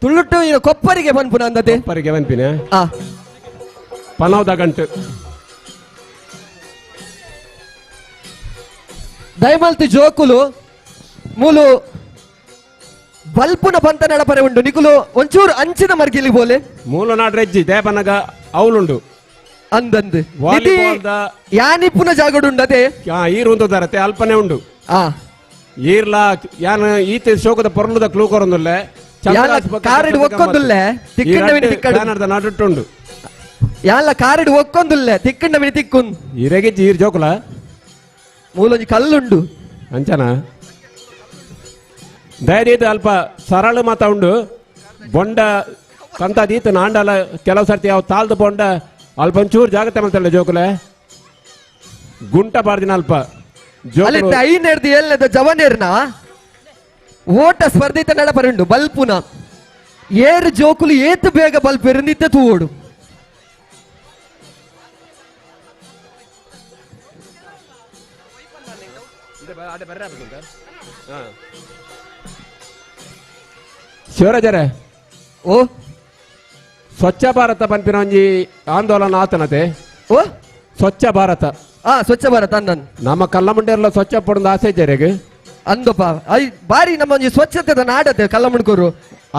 ತುಳುಟು ಕೊಪ್ಪರಿಗೆ ಪನ್ಪುನ ಅಂದತೆ
ಕೊಪ್ಪರಿಗೆ ಪನ್ಪಿನ ಪಲಾವ್ದ ಗಂಟು
ದಯಮಲ್ತಿ ಜೋಕುಲು ಮೂಲು ಬಲ್ಪುನ ಪಂತ ನಡಪರೆ ಉಂಡು ನಿಕುಲು ಒಂಚೂರು ಅಂಚಿನ ಮರ್ಗಿಲಿ ಬೋಲೆ
ಮೂಲನಾಡ್ ರೆಜ್ಜಿ ದೇಪನಗ ಅವಲುಂಡು
ಅಂದಂದು ಯಾನಿಪ್ಪುನ ಜಾಗಡುಂಡು ಅದೇ
ಈರು ಉಂದುದಾರತೆ ಅಲ್ಪನೆ ಉಂಡು ಈರ್ಲಾ ಯಾನ್ ಈತ ಶೋಕದ ಪೊರ್ಲುದ ಕ್ಲೂ ಕೊರೊಂದುಲ್ಲೆ
ಕಾರಿಡ್ ಒಕ್ಕೊಂದುಲ್ಲೆ ತಿಕ್ಕಂಡ ತಿಕ್ಕಡ
ನಡುಟ್ಟುಂಡು
ಯಾಲ ಕಾರಿಡ್ ಒಕ್ಕೊಂದುಲ್ಲೆ ತಿಕ್ಕಂಡ ಮಿನಿ ತಿಕ್ಕುನ್
ಈರೆಗೆ ಈರ್ ಜೋಕುಲ
ಮೂಲೊಂಜಿ ಕಲ್ಲುಂಡು
ಅಂಚನ ಧೈರ್ಯದ ಅಲ್ಪ ಸರಳ ಮಾತ ಉಂಡು ಬೊಂಡ ಕಂತ ದೀತ ನಾಂಡಲ ಕೆಲವು ಸರ್ತಿ ಅವು ತಾಲ್ದ ಬೊಂಡ ಅಲ್ಪ ಒಂಚೂರು ಜಾಗ್ರತೆ ಮಾಡ್ತಾಳೆ ಜೋಕುಲೆ ಗುಂಟ ಬಾರ್ದಿನ ಅಲ್ಪ
ಅಲ್ಲಿದ್ದ ಐನೇರ್ದು ಏಳನೇದ ಜವನೇರ್ನ ಓಟ ಸ್ಪರ್ಧಿತ ನಡಪರುಂಡು ಬಲ್ಪುನ ಏರು ಜೋಕುಲು ಏತು ಬೇಗ ಬಲ್ಪೆರು ನಿತ್ಯ ತೂವೋಡು
ಶಿವರಾಜರೇ
ಓ
ಸ್ವಚ್ಛ ಭಾರತ ಪನ್ಪಿನ ಒಂಜಿ ಆಂದೋಲನ ಆತನತೆ
ಓ
ಸ್ವಚ್ಛ ಭಾರತ
ಆ ಸ್ವಚ್ಛ ಭಾರತ ಅಂದನ್
ನಮ್ಮ ಕಲ್ಲಮುಂಡೇರ್ಲ ಸ್ವಚ್ಛ ಪಡೊಂದು ಆಸೆ ಜರೆಗ್
ಅಂದಪ್ಪ I ಬಾರಿ ನಮ್ಮ ಒಂಜಿ ಸ್ವಚ್ಛತೆದ ನಾಡತೆ ಕಲ್ಲಮುಂಡ್ಕೂರು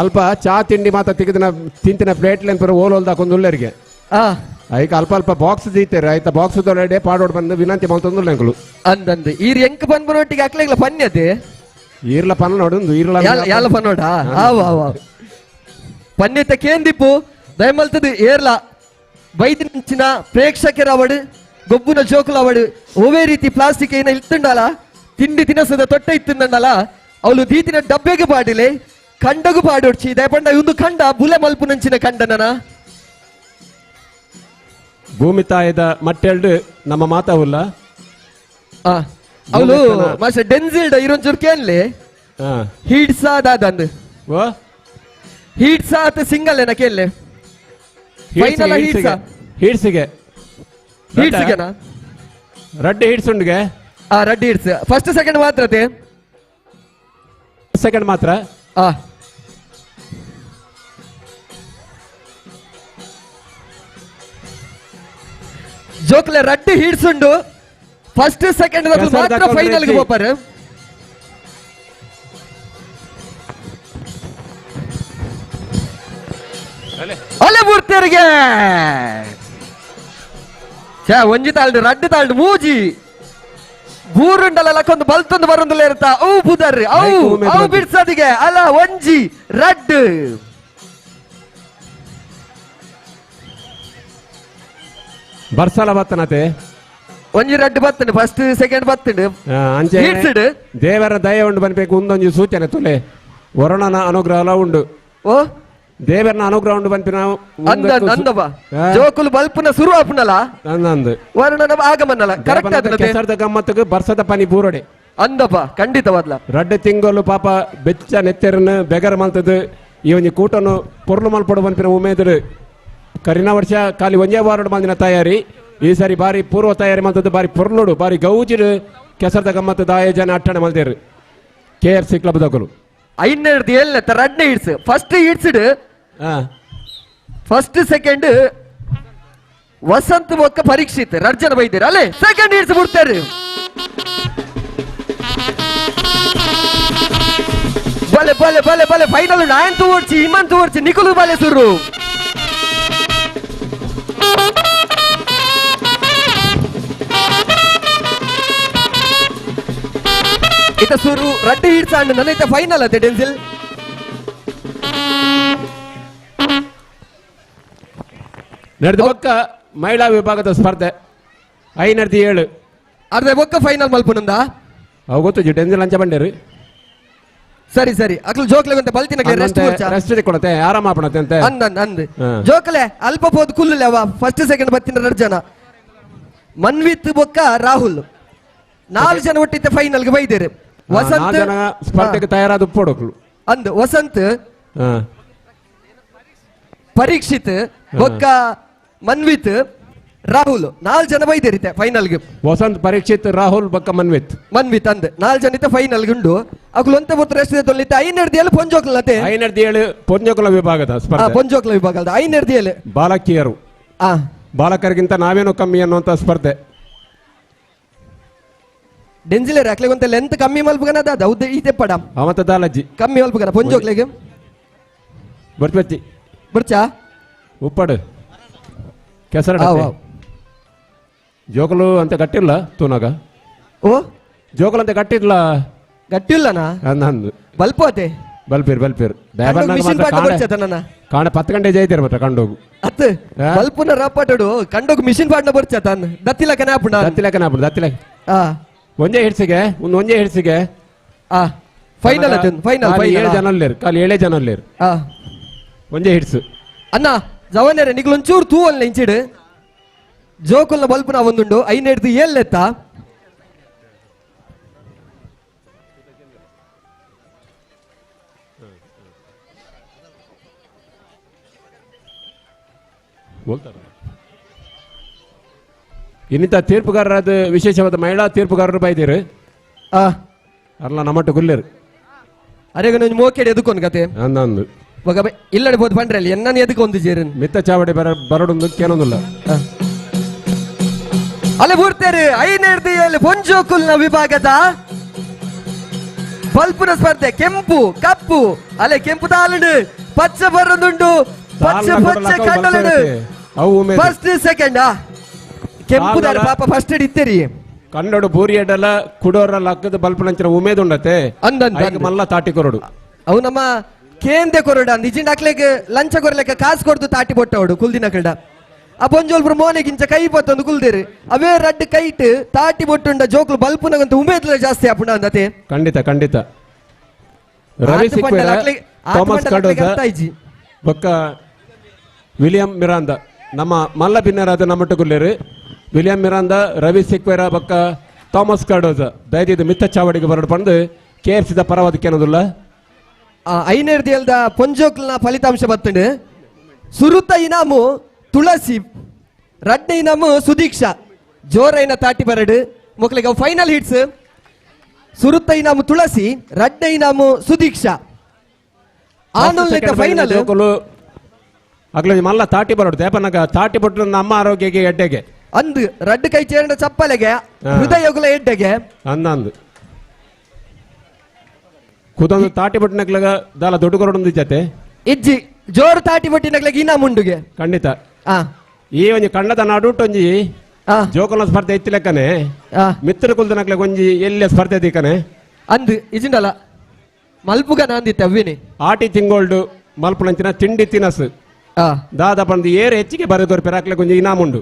ಅಲ್ಪ ಚಾ ತಿಂಡಿ ಮಾತ ತಿಗಿದಿನ ತಿಂತಿನ ಪ್ಲೇಟ್ ಲೆನ್ ಪೂರ ಓಲ್ ಓಲ್ದಾಕೊಂದು ಉಲ್ಲೆರಿಗೆ ಐಕ ಅಲ್ಪ ಅಲ್ಪ ಬಾಕ್ಸ್ ದೀತೇರು ಆಯ್ತಾ ಬಾಕ್ಸ್ ದೊಳಗಡೆ ಪಾಡೋಡ್ ಬಂದು ವಿನಂತಿ ಮಲ್ತೊಂದು ಎಂಕುಲು
ಅಂದಂದು ಈರ್ ಎಂಕ್ ಪನ್ಪುನೊಟ್ಟಿಗೆ ಅಕ್ಲೆಗ್ಲ ಪನ್ಯತೆ
ಈರ್ಲ ಪನ್ನ ನೋಡು ಈರ್ಲ
ಯಾಲ ಪನ್ನೋಡ ಆವ ಆವ ಪನ್ಯತೆ ಕೇಂದಿಪ್ಪು ದಯಮಲ್ತದು ಏರ್ಲ ಬೈದಿನ ಪ್ರೇಕ್ಷಕರ ಅವಡು ಗೊಬ್ಬುನ ಜೋಕುಲ ಅವಡು ಒವೇ ರೀತಿ ಪ್ಲಾಸ್ಟಿಕ್ ಏನ ಇತ್ತುಂಡಲ ತಿಂಡಿ ತಿನಸದ ತೊಟ್ಟೆ ಇತ್ತುಂಡಲ ಅವಳು ದೀತಿನ ಡಬ್ಬೆಗೆ ಪಾಡಿಲೆ ಕಂಡಗು ಪಾಡೊಡ್ಚಿ ದಯಪಂಡ ಇಂದು ಕಂಡ ಬುಲೆ ಮಲ್ಪುನಂಚಿನ ಕಂಡನನ
ಭೂಮಿ ತಾಯದ ಮಟ್ಟೆಲ್ಡು ನಮ್ಮ ಮಾತಾವುಲ್ಲ
ಅವಳು ಮಾಸ್ಟರ್ ಡೆನ್ಸಿಲ್ಡ ಇರೊಂಚೂರು ಕೇನ್ಲೆ ಹೀಡ್ಸಾ ದಾದಂದು ಹೀಡ್ಸಾ ಆತ ಸಿಂಗಲ್ ಏನ ಕೇನ್ಲೆ ಫೈನಲ್ ಹೀಡ್ಸಾ
ಹೀಡ್ಸಿಗೆ
ಹೀಡ್ಸಿಗೆನಾ
ರಡ್ಡು ಹೀಡ್ಸ್ ಉಂಡುಗೆ
ಆ ರಡ್ಡು heats first second ಮಾತ್ರ
ಸೆಕೆಂಡ್ ಮಾತ್ರ
ಆ ಜೋಕ್ಲೆ ರಡ್ಡು ಹೀಡ್ಸ್ ಉಂಡು ಫಸ್ಟ್ ಸೆಕೆಂಡ್ ಮಾತ್ರ ಫೈನಲ್ ಗೆ ಹೋಗ್ತಾರೆ ಅಲೆ ಬುರ್ತೇರಿಗೆ ಛೇ ಒಂಜಿ ತಾಳ್ಡು ರಡ್ಡು ತಾಳ್ಡು ಮೂಜಿ ಬೂರುಂಡಲ ಲಕ್ಕೊಂದು ಬಲ್ತೊಂದು ಬರೊಂದುಲ್ಲ ಇರ್ತಾ ಅವು ಬುದರ್ರಿ ಅವು ಅವು ಬಿಡ್ಸದಿಗೆ ಅಲ್ಲ ಒಂಜಿ ರಡ್ಡು
ಬರ್ಸಲ ಬತ್ತನತೆ
ಒಂಜಿ ರಡ್ಡು ಬತ್ತಂಡು ಫಸ್ಟ್ ಸೆಕೆಂಡ್ ಬತ್ತಂಡು
ಅಂಚೆ ದೇವರ ದಯ ಉಂಡು ಬನ್ಬೇಕು ಒಂದೊಂಜಿ ಸೂಚನೆ ತುಲೆ ವರುಣನ ಅನುಗ್ರಹ ಉಂಡು
ಓ
ದೇವರನ ಅನುಗ್ರಹ ಉಂಡು ಬನ್ಪಿನ
ಅಂದಪ್ಪ ಜೋಕುಲು ಬಲ್ಪುನ ಸುರು ಆಪುನಲ
ಅಂದಂದು
ವರುಣನ ಆಗಮನಲ ಕರೆಕ್ಟ್ ಆದ
ಕೆಸರದ ಗಮ್ಮತ್ತಿಗೆ ಬರ್ಸದ ಪನಿ ಬೂರಡೆ
ಅಂದಪ್ಪ ಖಂಡಿತವಾದ್ಲ
ರಡ್ಡು ತಿಂಗಳು ಪಾಪ ಬೆಚ್ಚ ನೆತ್ತೆರನ್ನು ಬೆಗರ ಮಲ್ತದು ಈ ಒಂಜಿ ಕೂಟನು ಪೊರ್ಲು ಮಲ್ಪಡು ಬನ್ಪಿನ ಉಮೇದರು ಕರಿನ ವರ್ಷ ಖಾಲಿ ಒಂಜೇ ವಾರಡು ಮಂದಿನ ತಯಾರಿ ಈ ಸಾರಿ ಬಾರಿ ಪೂರ್ವ ತಯಾರಿ ಮಲ್ತದ್ದು ಬಾರಿ ಪೊರ್ಲುಡು ಬಾರಿ ಗೌಜಿರು ಕೆಸರದ ಗಮ್ಮತ್ತದ ಆಯೋಜನೆ ಅಟ್ಟಣೆ ಮಲ್ತೇರು K F C club ದಕಲು
ಐನೇರ್ದು ಏಳನೇ ರಡ್ನೇ heats first heats first second Vasanth ಬೊಕ್ಕ ಪರೀಕ್ಷಿತ್ ರಡ್ ಜನ ಬೈದಿರ ಅಲ್ಲೇ ಸೆಕೆಂಡ್ ಹೀಟ್ಸ್ ಬಿಡ್ತಾರೆ ಬಲೆ ಬಲೆ ಬಲೆ ಬಲೆ ಫೈನಲ್ ನಾಯನ್ ತೂವರ್ಚಿ ಇಮನ್ ತೂವರ್ಚಿ ನಿಕುಲು ಬಲೆ ಸುರು ಇತ ಸುರು ರಡ್ಡು ಹೀಟ್ಸ್ ಆಂಡ್ ನನ್ನ ಇತ ಫೈನಲ್ ಅತ್ತೆ ಡೆನ್ಸಿಲ್
ನಡೆದ ಬೊಕ್ಕ ಮಹಿಳಾ ವಿಭಾಗದ ಸ್ಪರ್ಧೆ 507
ಅರ್ಧ ಬೊಕ್ಕ ಫೈನಲ್ ಮಲ್ಪುನಂದ
ಅವು ಗೊತ್ತು ಡೆನ್ಸಿಲ್ ಅಂಚ ಬಂಡೇರು
ಸರಿ ಸರಿ ಅಕ್ಲು ಜೋಕ್ಲೆ ಅಂತ ಬಲ್ತಿನ ರೆಸ್ಟ್
ರೆಸ್ಟ್ ಕೊಡತೆ ಆರಾಮ ಆಪಣತೆ ಅಂತ
ಅಂದ ಅಂದ್ ಜೋಕ್ಲೆ ಅಲ್ಪ ಪೋದು ಕುಲ್ಲುಲೆ ಅವ ಫಸ್ಟ್ ಸೆಕೆಂಡ್ ಬತ್ತಿನ ಎರಡು ಜನ ಮನ್ವಿತ್ ಬೊಕ್ಕ ರಾಹುಲ್ 4 ಜನ ಒಟ್ಟಿದ್ದ ಫೈನಲ್ಗೆ ಬೈದೇರು ವಸಂತ್
ಸ್ಪರ್ಧೆಗೆ ತಯಾರಾದ ಉಪ್ಪೋಡಕ್ಲು
ಅಂದ್ ವಸಂತ್ ಪರೀಕ್ಷಿತ್ ಬೊಕ್ಕ ಮನ್ವಿತ್ ರಾಹುಲ್ 4 ಜನ ಬೈದೇರಿತೆ ಫೈನಲ್ಗೆ
ವಸಂತ್ ಪರೀಕ್ಷಿತ್ ರಾಹುಲ್ ಬೊಕ್ಕ ಮನ್ವಿತ್
ಮನ್ವಿತ್ ಅಂದ್ 4 ಜನ ಇತ್ತ ಫೈನಲ್ಗೆ ಉಂಡು ಅಕುಲು ಒಂತೆ ಬೊತ್ತ ರೆಸ್ಟ್ ತೊಲಿತ 507 ಪೊಂಜೋಕ್ಲತೆ
507 ಪೊಂಜೋಕ್ಲ ವಿಭಾಗದ ಸ್ಪರ್ಧೆ
ಪೊಂಜೋಕ್ಲ ವಿಭಾಗದ 507
ಬಾಲಕಿಯರು ಬಾಲಕರಿಗಿಂತ ನಾವೇನು ಕಮ್ಮಿ ಅನ್ನುವಂತ ಸ್ಪರ್ಧೆ.
ಡೆಂಜಿಲೇರ್ ಅಕ್ಲೆಗೊಂತೆ ಲೆಂತ್ ಕಮ್ಮಿ ಮಲ್ಪುಗನ ದಾದ ಉದ್ದ ಈತೆ ಪಡ
ಅವತ್ತ ದಾಲಜ್ಜಿ
ಕಮ್ಮಿ ಮಲ್ಪುಗನ ಪೊಂಜೋಕ್ಲೆಗ್
ಬರ್ತಿ ಬರ್ತಿ
ಬರ್ಚಾ
ಉಪ್ಪಾಡು ಕೆಸರ
ಆವ್, ಆವ್.
ಜೋಕಲು ಅಂತ ಗಟ್ಟಿಲ್ಲ ತೂನಾಗ.
ಓ
ಜೋಕಲು ಅಂತ ಗಟ್ಟಿಲ್ಲ.
ಗಟ್ಟಿಲ್ಲನಾ?
ನಂದು
ಬಲ್ಪೋತೆ
ಬಲ್ಪೇರು ಬಲ್ಪೇರು
ಮಿಷಿನ್ ಪಾಠ ಬರ್ಚಾ ನನ್ನ
ಕಾಣ 10 ಗಂಟೆ ಜೈತೀರ ಮತ್ತೆ ಕಂಡೋಗು
ಅತ್ ಬಲ್ಪುನ ರಪಾಟಡು ಕಂಡೋಗು ಮಿಷಿನ್ ಪಾಟ್ನ ಬರ್ಚಾ ತಾನ್ ದತ್ತಿಲಕನ ಆಪುಣ
ದತ್ತಿಲಕನ ಆಪುಣ ದತ್ತಿಲಕ
ಆ
ಒಂಜೇ ಹಿಡ್ಸಿಗೆ ಒಂದು ಒಂಜೇ ಹಿಡ್ಸಿಗೆ
ಆ ಫೈನಲ್ ಅತನ್ ಫೈನಲ್ ಫೈನಲ್
7 ಜನ ಅಲ್ಲೇರು ಖಾಲಿ 7 ಜನ ಅಲ್ಲೇರು
ಆ
ಒಂಜೇ ಹಿಡ್ಸು
ಅಣ್ಣ ಜವನೇರೆ ನಿಗ್ಲು ಒಂಚೂರು ತೂ ಅಲ್ಲ ಇಂಚಿಡು ಜೋಕುಲ್ನ ಬಲ್ಪುನ ಒಂದುಂಡು ಐನ್ ಹಿಡ್ದು ಏಲ್ಲೆತ್ತ
ಇನ್ನಿತ ತೀರ್ಪುಗಾರರಾದ ವಿಶೇಷವಾದ ಮಹಿಳಾ ತೀರ್ಪುಗಾರರು ಬೈದಿರು ಅರ್ಲ ನಮ್ಮಟ್ಟು ಗುಲ್ಲೇರು
ಅರೆಗ ನಂಜು ಮೋಕೆಡ್ ಎದುಕೊಂದು ಕತೆ
ಅಂದಂದು
ಬಗ ಇಲ್ಲಡೆ ಬೋದು ಬಂಡ್ರೆ ಅಲ್ಲಿ ಎನ್ನನ್ ಎದುಕೊಂದು ಜೇರನ್
ಮಿತ್ತ ಚಾವಡಿ ಬರ ಬರಡೊಂದು ಕೇನೊಂದಿಲ್ಲ
ಅಲೆ ಬೂರ್ತೇರು ಐನೇರ್ದಿಯಲ್ಲಿ ಪೊಂಜೋಕುಲ್ನ ವಿಭಾಗದ ಬಲ್ಪುನ ಸ್ಪರ್ಧೆ ಕೆಂಪು ಕಪ್ಪು ಅಲೆ ಕೆಂಪು ತಾಲುಂಡು ಪಚ್ಚ ಬರೊಂದುಂಡು ಪಚ್ಚ ಪಚ್ಚ ಕಣ್ಣಲುಂಡು ಫಸ್ಟ್ ಸೆಕೆಂಡ್ ಕೆಂಪು ದಾರ ಪಾಪ ಫಸ್ಟ್ ಇತ್ತೇರಿ
ಕನ್ನಡ ಬೂರಿ ಎಡಲ ಕುಡೋರ ಲಕ್ಕದ ಬಲ್ಪನಂಚಿನ ಉಮೇದ್ ಉಂಡತೆ
ಅಂದಂತ
ಮಲ್ಲ ತಾಟಿ ಕೊರಡು
ಅವು ನಮ್ಮ ಕೇಂದ್ರ ಕೊರಡ ನಿಜಿಂಡ ಅಕ್ಲೆಗ್ ಲಂಚ ಕೊರಲೆಕ್ಕ ಕಾಸು ಕೊಡ್ದು ತಾಟಿ ಬೊಟ್ಟವಡು ಕುಲ್ದಿನ ಕಡ ಆ ಪೊಂಜೋಲ್ಬ್ರು ಮೋನೆಗಿಂಚ ಕೈ ಪತ್ತೊಂದು ಕುಲ್ದಿರು ಅವೇ ರಡ್ಡು ಕೈಟ್ ತಾಟಿ ಬೊಟ್ಟುಂಡ ಜೋಕ್ಲು ಬಲ್ಪುನಗಂತ ಉಮೇದ್ಲ ಜಾಸ್ತಿ ಆಪುಂಡ ಅಂದತೆ
ಖಂಡಿತ ಖಂಡಿತ ರವಿ ಸಿಕ್ವೇರ ಥಾಮಸ್ ಕಾರ್ಡೋಜ ಬೊಕ್ಕ ವಿಲಿಯಂ ಮಿರಾಂದ ನಮ್ಮ ಮಲ್ಲ ಬಿನ್ನರಾದ ನಮ್ಮಟ್ಟು ಗುಲ್ಲೇರು ವಿಲಿಯಂ ಮಿರಾಂದ ರವಿ ಸಿಕ್ವೇರ ಬೊಕ್ಕ ಥಾಮಸ್ ಕಾರ್ಡೋಜ ದಯದಿದ್ದು ಮಿತ್ತ ಚಾವಡಿಗೆ ಬರಡು ಪಂದು ಕೆ ಎಫ್ ಸಿದ ಪರವಾದ ಕೇನೋದಿಲ್ಲ.
ಐನೇರ್ದಿಯಲ್ದ ಪೊಂಜೋಕ್ಲನ ಫಲಿತಾಂಶ ಬತ್ತಂಡು ಸುರುತ ಇನಾಮು ತುಳಸಿ ರಡ್ಡೆ ಇನಾಮು ಸುದೀಕ್ಷಾ ಜೋರೈನ ತಾಟಿ ಬರಡು ಮೊಕ್ಕಳಿಗೆ ಫೈನಲ್ ಹಿಟ್ಸ್ ಸುರುತ ಇನಾಮು ತುಳಸಿ ರಡ್ಡೆ ಇನಾಮು ಸುದೀಕ್ಷಾ ಆನೊಲ್ಲೆತ್ತ ಫೈನಲ್
ಅಗ್ಲ ಮಲ್ಲ ತಾಟಿ ಬರಡು ದೇಪನಗ ತಾಟಿ ಬೊಟ್ಟು ನಮ್ಮ ಆರೋಗ್ಯಕ್ಕೆ ಎಡ್ಡೆಗೆ
ಅಂದು ರಡ್ಡು ಕೈ ಚೇರಂಡ ಚಪ್ಪಲೆಗೆ ಹೃದಯಗುಲ ಎಡ್ಡೆಗೆ
ಅಂದಂದು ಕುದೊಂದು ತಾಟಿ ಬೊಟ್ಟಿನಕ್ಲಗ ದಾಲ ದೊಡ್ಡ ಕೊರಡೊಂದು ಜತೆ
ಇಜ್ಜಿ ಜೋರು ತಾಟಿ ಬೊಟ್ಟಿನಕ್ಲಗ ಇನ್ನ ಮುಂಡುಗೆ
ಖಂಡಿತ ಈ ಒಂಜಿ ಕಣ್ಣದ ನಡುಟೊಂಜಿ ಜೋಕುಲ ಸ್ಪರ್ಧೆ ಇತ್ತಿಲೆಕ್ಕನೆ ಮಿತ್ರ ಕುಲ್ದನಕ್ಲಗ ಒಂಜಿ ಎಲ್ಲ ಸ್ಪರ್ಧೆ ದಿಕ್ಕನೆ
ಅಂದು ಇಜಿಂಡಲ ಮಲ್ಪುಗ ನಾಂದಿತ್ತೆ ಅವ್ವಿನಿ
ಆಟಿ ತಿಂಗೋಲ್ಡು ಮಲ್ಪುನಂಚಿನ ತಿಂಡಿ ತಿನಸು ದಾದ ಪಂದು ಏರು ಹೆಚ್ಚಿಗೆ ಬರೆದು ಕೊರ್ಪೆರ ಅಕ್ಲಗ ಒಂಜಿ ಇನಾಮುಂಡು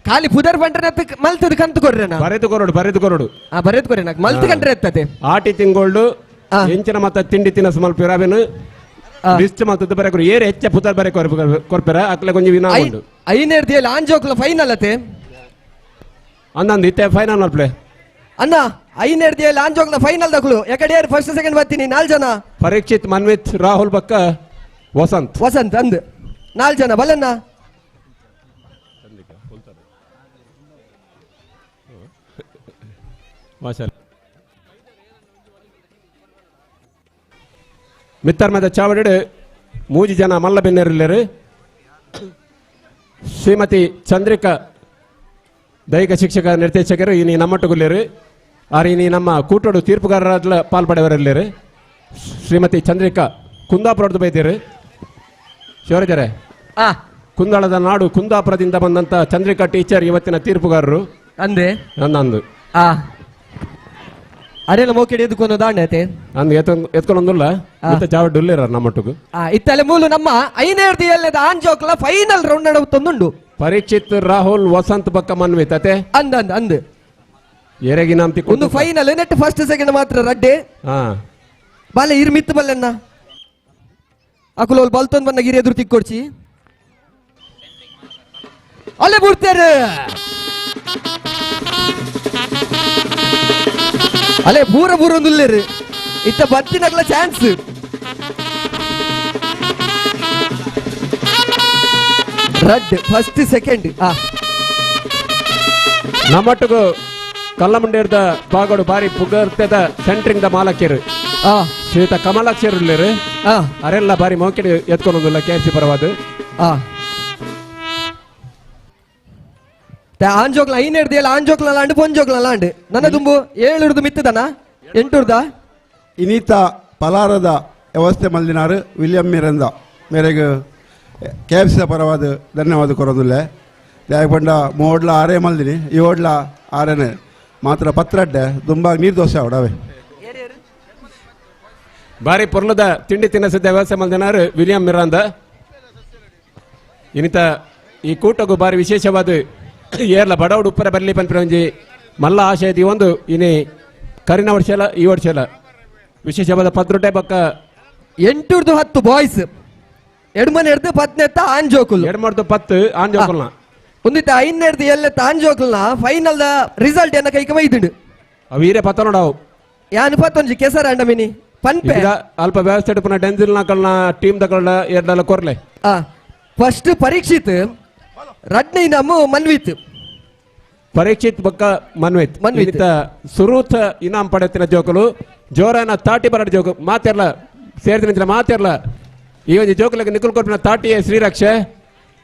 ಖಾಲಿ ಪುದರ್ ಬಂಡ್ರೆ ಮಲ್ತದ ಕಂತು ಕೊರ್ರೆ
ಬರೆದು ಕೊರಡು ಬರೆದು ಕೊರಡು
ಬರೆದು ಕೊರ್ರೆ ಮಲ್ತು ಕಂಡ್ರೆ ಎತ್ತದೆ
ಆಟಿ ತಿಂಗೋಲ್ಡು ಎಂಚಿನ ಮತ್ತ ತಿಂಡಿ ತಿನಸು ಮಲ್ಪಿರ ಅವೇನು ಲಿಸ್ಟ್ ಮಲ್ತದ ಬರೆ ಕೊರು ಏರು ಹೆಚ್ಚ ಪುದರ್ ಬರೆ ಕೊರ್ಪೆರ ಅಕ್ಲೆ ಕೊಂಜಿ ಇನಾಮುಂಡು
ಐನೇರ್ದಿಯಲ್ಲಿ ಆಂಜೋಕ್ಲ ಫೈನಲ್ ಅತೆ
ಅಂದಂದು ಇತ್ತೆ ಫೈನಲ್ ಮಲ್ಪ್ಲೆ
ಅಣ್ಣ ಐನೇರ್ದಿಯಲ್ಲಿ ಆಂಜೋಕ್ಲ ಫೈನಲ್ ದಕ್ಲು ಯಾಕಡೆ ಯಾರು ಫಸ್ಟ್ ಸೆಕೆಂಡ್ ಬರ್ತೀನಿ 4 ಜನ
ಪರೀಕ್ಷಿತ್ ಮನ್ವಿತ್ ರಾಹುಲ್ ಬಕ್ಕ ವಸಂತ್
ವಸಂತ್ ಅಂದ್ 4 ಜನ ಬಲನ್ನ
ಮಿತ್ತರ್ಮದ ಚಾವಡಿಡು 3 ಜನ ಮಲ್ಲ ಬೆನ್ನೆರಿಲ್ಲರು ಶ್ರೀಮತಿ ಚಂದ್ರಿಕಾ ದೈಹಿಕ ಶಿಕ್ಷಕ ನಿರ್ದೇಶಕರು ಇನಿ ನಮ್ಮಟ್ಟುಗುಲ್ಲೇರು ಆರ್ ಇನಿ ನಮ್ಮ ಕೂಟೋಡು ತೀರ್ಪುಗಾರರಾದ ಪಾಲ್ಪಡೆಯವರಿಲ್ಲೇರು ಶ್ರೀಮತಿ ಚಂದ್ರಿಕಾ ಕುಂದಾಪುರದ ಬೈದಿರು ಶಿವರಾಜರೇ ಕುಂದಾಳದ ನಾಡು ಕುಂದಾಪುರದಿಂದ ಬಂದಂತ ಚಂದ್ರಿಕಾ ಟೀಚರ್ ಇವತ್ತಿನ ತೀರ್ಪುಗಾರರು
ಅಂದೆ
ನಂದು
ಅರೆಲ್ಲ ಮೋಕೆಡ್ ಎದ್ಕೊಂಡು ದಾಂಡತೆ
ಅಂದ್ ಎತ್ಕೊಂಡೊಂದುಲ್ಲ ಮತ್ತೆ ಚಾವಡ್ಡು ಉಲ್ಲೇರ ನಮ್ಮೊಟ್ಟಿಗೆ
ಇತ್ತಲೆ ಮೂಲು ನಮ್ಮ ಐನೇರ್ದಿ ಎಲ್ಲದ ಆಂಜೋಕ್ಲ ಫೈನಲ್ ರೌಂಡ್ ನಡವತ್ತೊಂದುಂಡು
ಪರೀಕ್ಷಿತ್ ರಾಹುಲ್ ವಸಂತ್ ಬಕ್ಕ ಮನ್ವಿತ್ ಅತೆ
ಅಂದ ಅಂದ ಅಂದ್
ಎರೆಗಿ ನಾಮ್ತಿ
ಒಂದು final net first second ಮಾತ್ರ ರಡ್ಡೆ ಬಾಲೆ ಇರ್ ಮಿತ್ತು ಬಲ್ಲೆನ್ನ ಅಕುಲೋಲ್ ಬಲ್ತೊಂದು ಬಂದ ಗಿರಿ ಎದುರು ತಿಕ್ಕೊಡ್ಚಿ ಅಲ್ಲೇ ಬುಡ್ತಾರೆ ಅಲ್ಲೇ ಪೂರ ಪೂರ ಒಂದು ಉಲ್ಲೇರು ಇತ್ತ ಬತ್ತಿನಗ್ಲ ಚಾನ್ಸ್ ರಡ್ ಫಸ್ಟ್ ಸೆಕೆಂಡ್
ನಮ್ಮಟ್ಟಿಗೂ ಕಲ್ಲಮುಂಡೇರ್ದ ಬಾಗೋಡು ಬಾರಿ ಪುಗರ್ತೆದ ಸೆಂಟ್ರಿಂಗ್ the ಮಾಲಕಿರು ಶ್ರೀಯುತ ಕಮಲಾಕ್ಷರು ಉಲ್ಲೇರು ಅರೆಲ್ಲ ಬಾರಿ ಮೌಕಿಡ್ ಎತ್ಕೊಂಡೊಂದುಲ್ಲ K F C ಪರವಾದ
ಆಂಜೋಕ್ಲ ಐನೆಡ್ದು ಏಳು ಆಂಜೋಕ್ಲ ಲಾಂಡು ಪೊಂಜೋಕ್ಲ ಲಾಂಡು ನನ್ನ ತುಂಬು ಏಳುರ್ದು ಮಿತ್ತದನ ಎಂಟುರ್ದ
ಇನೀತ ಪಲಾರದ ವ್ಯವಸ್ಥೆ ಮಲ್ದಿನಾರು ವಿಲಿಯಂ ಮಿರಂದ ಮೇರೆಗೆ ಕೆ ಎಫ್ ಸಿ ಪರವಾದ ಧನ್ಯವಾದ ಕೊರೋದಿಲ್ಲ. ದಾಯ ಪಂಡ ಮೋಡ್ಲ ಆರೇ ಮಲ್ದಿನಿ ಈ ಓಡ್ಲ ಆರೇನೆ ಮಾತ್ರ ಪತ್ರಡ್ಡೆ ದುಂಬಾಗ ನೀರು ದೋಸೆ ಅವಡವೆ.
ಬಾರಿ ಪೊರ್ಲದ ತಿಂಡಿ ತಿನ್ನಸಿದ್ದ ವ್ಯವಸ್ಥೆ ಮಲ್ದಿನಾರು ವಿಲಿಯಂ ಮಿರಾಂದ. ಇನ್ನಿತ ಈ ಕೂಟಗೂ ಬಾರಿ ವಿಶೇಷವಾದ ಏರ್ಲ ಬಡವಡು ಉಪ್ಪರ ಬರಲಿ ಪನ್ಪಿನ ಒಂಜಿ ಮಲ್ಲ ಆಶಯ ಒಂದು ಇನಿ ಕರಿನ ವರ್ಷಲ ಈ ವರ್ಷಲ ವಿಶೇಷವಾದ ಪತ್ರೊಟ್ಟೆ ಬಕ್ಕ
8-10 ಬಾಯ್ಸ್ ಎಡ್ಮನೆ ಎಡ್ದು ಪತ್ನೆತ್ತ ಆಂಜೋಕುಲ್
ಎಡ್ಮಡ್ದು ಪತ್ತು ಆಂಜೋಕುಲ್ನ
ಒಂದಿತ್ತ ಐನೆಡ್ದು ಎಲ್ಲೆತ್ತ ಆಂಜೋಕುಲ್ನ ಫೈನಲ್ the result ಎನ್ನ ಕೈಕ ಮೈದುಂಡು
ಅವೀರೆ ಪತ್ತ ನೋಡವು
ಯಾನು ಪತ್ತೊಂಜಿ ಕೆಸರ ಅಂಡ ಮಿನಿ ಪನ್ಪೆ
ಅಲ್ಪ ವ್ಯವಸ್ಥೆ ಪುನಃ ಡೆನ್ಸಿಲ್ ನಾಕಲ್ನ ಟೀಮ್ ತಗೊಳ್ಳ ಎರಡಲ್ಲ ಕೊರ್ಲೆ.
ಫಸ್ಟ್ ಪರೀಕ್ಷಿತ್ ರಡ್ನೇ ನಮ್ಮ ಮನ್ವಿತ್
ಪರೀಕ್ಷಿತ್ ಬಕ್ಕ ಮನ್ವಿತ್ ಮನ್ವಿತ್ ಸುರೂತ್ ಇನಾಮ್ ಪಡೆತಿನ ಜೋಕುಲು ಜೋರನ ತಾಟಿ ಬರಡ್ ಜೋಕು ಮಾತೆರ್ಲ ಸೇರ್ತಿನ ಮಾತೆರ್ಲ ಈ ಒಂದು ಜೋಕುಲಕ್ಕೆ ನಿಕುಲ್ ಕೊರ್ಪಿನ ತಾಟಿಯೇ ಶ್ರೀರಕ್ಷೆ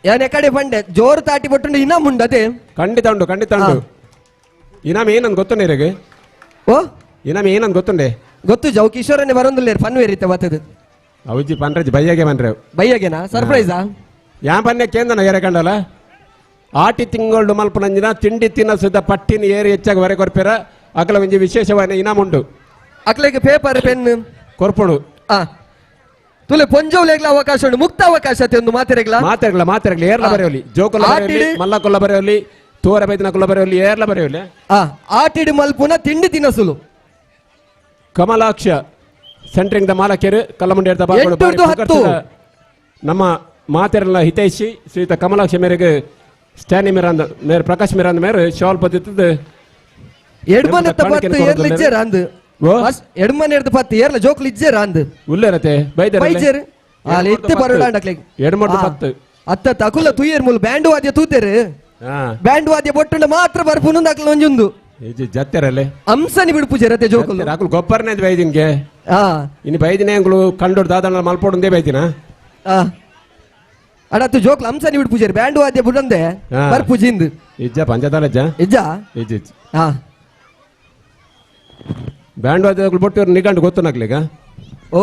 ಯಾನೆ ಕಡೆ ಬಂಡೆ ಜೋರು ತಾಟಿ ಪಟ್ಟು ಇನಾಮ್ ಉಂಡು ಅದೇ
ಖಂಡಿತ ಉಂಡು ಖಂಡಿತ ಉಂಡು. ಇನಾಮ್ ಏನಂದ್ ಗೊತ್ತುಂಡೆ ಇರಗೆ
ಓ
ಇನಾಮ್ ಏನಂದ್ ಗೊತ್ತುಂಡೆ
ಗೊತ್ತು ಜೌ ಕಿಶೋರನೇ ಬರೋದಿಲ್ಲ ಪನ್ವೇರಿತ್ತೆ ಬತ್ತದು
ಅವಜಿ ಪನ್ರಜ್ ಬಯ್ಯಗೆ ಬನ್ರೆ
ಬಯ್ಯಗೆನಾ ಸರ್ಪ್ರೈಸಾ
ಯಾ ಪನ್ನೆ ಕೇಂದ್ರ ಏರೆ ಕಂಡಲ್ಲ ಆಟಿ ತಿಂಗಳು ಮಲ್ಪನಂಜಿನ ತಿಂಡಿ ತಿನ್ನಸುದ ಪಟ್ಟಿನ ಏರಿ ಹೆಚ್ಚಾಗಿ ಹೊರೆ ಕೊರ್ಪೆರ ಅಕಲ ಒಂಜಿ ವಿಶೇಷವಾದ ಇನಾಮ್ ಉಂಡು
ಅಕ್ಲೆಗೆ ಪೇಪರ್ ಪೆನ್
ಕೊರ್ಪೊಡು.
ತುಲೆ ಪೊಂಜೋವ್ಲೆಗ್ಲ ಅವಕಾಶ ಉಂಡು ಮುಕ್ತ ಅವಕಾಶ ಒಂದು ಮಾತೆರೆಗ್ಲ
ಮಾತೆರ್ಗ್ಲ ಮಾತೆರ್ಗ್ಲ ಏರ್ಲ ಬರೆಯೋಲಿ ಜೋಕುಲ ಬರೆಯೋಲಿ ಮಲ್ಲ ಕೊಲ್ಲ ಬರೆಯೋಲಿ ತೋರ ಬೈದಿನ ಕೊಲ್ಲ ಬರೆಯೋಲಿ ಏರ್ಲ ಬರೆಯೋಲಿ.
ಆಟಿಡಿ ಮಲ್ಪುನ ತಿಂಡಿ ತಿನಸುಲು
ಕಮಲಾಕ್ಷ ಸೆಂಟ್ರಿಂಗ್ the ಮಾಲಕರು ಕಲ್ಲಮುಂಡಿ ನಮ್ಮ ಮಾತೆರೆಲ್ಲ ಹಿತೈಷಿ ಶ್ರೀಯುತ ಕಮಲಾಕ್ಷ ಮೇರೆಗೆ ಸ್ಟ್ಯಾನಿ ಮೇರಾಂದ ಮೇರೆ ಪ್ರಕಾಶ್ ಮೇರಾಂದ ಮೇರೆ ಶಾಲ್ ಪದ್ಧತಿ
ಎಡ್ಮನೆತ್ತ ಪತ್ತು ಏರ್ಲ ಇಜ್ಜೇರ ಅಂದು ಎಡ್ಮನೆರ್ದು ಪತ್ತು ಏರ್ಲ ಜೋಕ್ಲು ಇಜ್ಜೇರ ಅಂದು
ಉಲ್ಲೇರತೆ ಬೈದರ್
ಬೈಜೇರ್ ಅಲ್ಲಿ ಇತ್ತೆ ಬರೋಡ ಅಕ್ಲೆಗ್
ಎಡ್ಮಡ್ದು ಪತ್ತು
ಅತ್ತ ತಕುಲ ತುಯ್ಯರ್ ಮೂಲು ಬ್ಯಾಂಡ್ ವಾದ್ಯ ತೂತೇರು ಬ್ಯಾಂಡ್ ವಾದ್ಯ ಬೊಟ್ಟುಂಡ ಮಾತ್ರ ಬರ್ಪುನು ಅಕ್ಲ ಒಂಜೊಂದು
ಜತ್ತೆರಲ್ಲೇ
ಅಂಸನಿ ಬಿಡು ಪೂಜೆ ಜೋಕುಲು
ಅಕುಲು ಗೊಬ್ಬರನೇ ಬೈದಿನ್ಗೆ ಇನ್ನು ಬೈದಿನ ಅಂಗುಲು ಕಂಡೋಡ್ ದಾದಣ್ಣ ಮಲ್ಪೋಡುಂದೇ ಬೈದಿನ
ಅಡತ್ತು ಜೋಕ್ಲ ಅಂಸನಿ ಬಿಡು ಪೂಜೆ ಬ್ಯಾಂಡ್ ವಾದ್ಯ ಬುಡಂದೆ ಬರ್ಪುಜಿಂದು
ಇಜ್ಜ ಪಂಚತಾಲ ಇಜ್ಜ
ಇಜ್ಜ
ಇಜ್ಜ ಇಜ್ಜ ಬ್ಯಾಂಡ್ ವಾದ್ಯದಗಳು ಬೊಟ್ಟೂರು ನಿಗಂಟು ಗೊತ್ತು ನಕ್ಲಿಗ
ಓ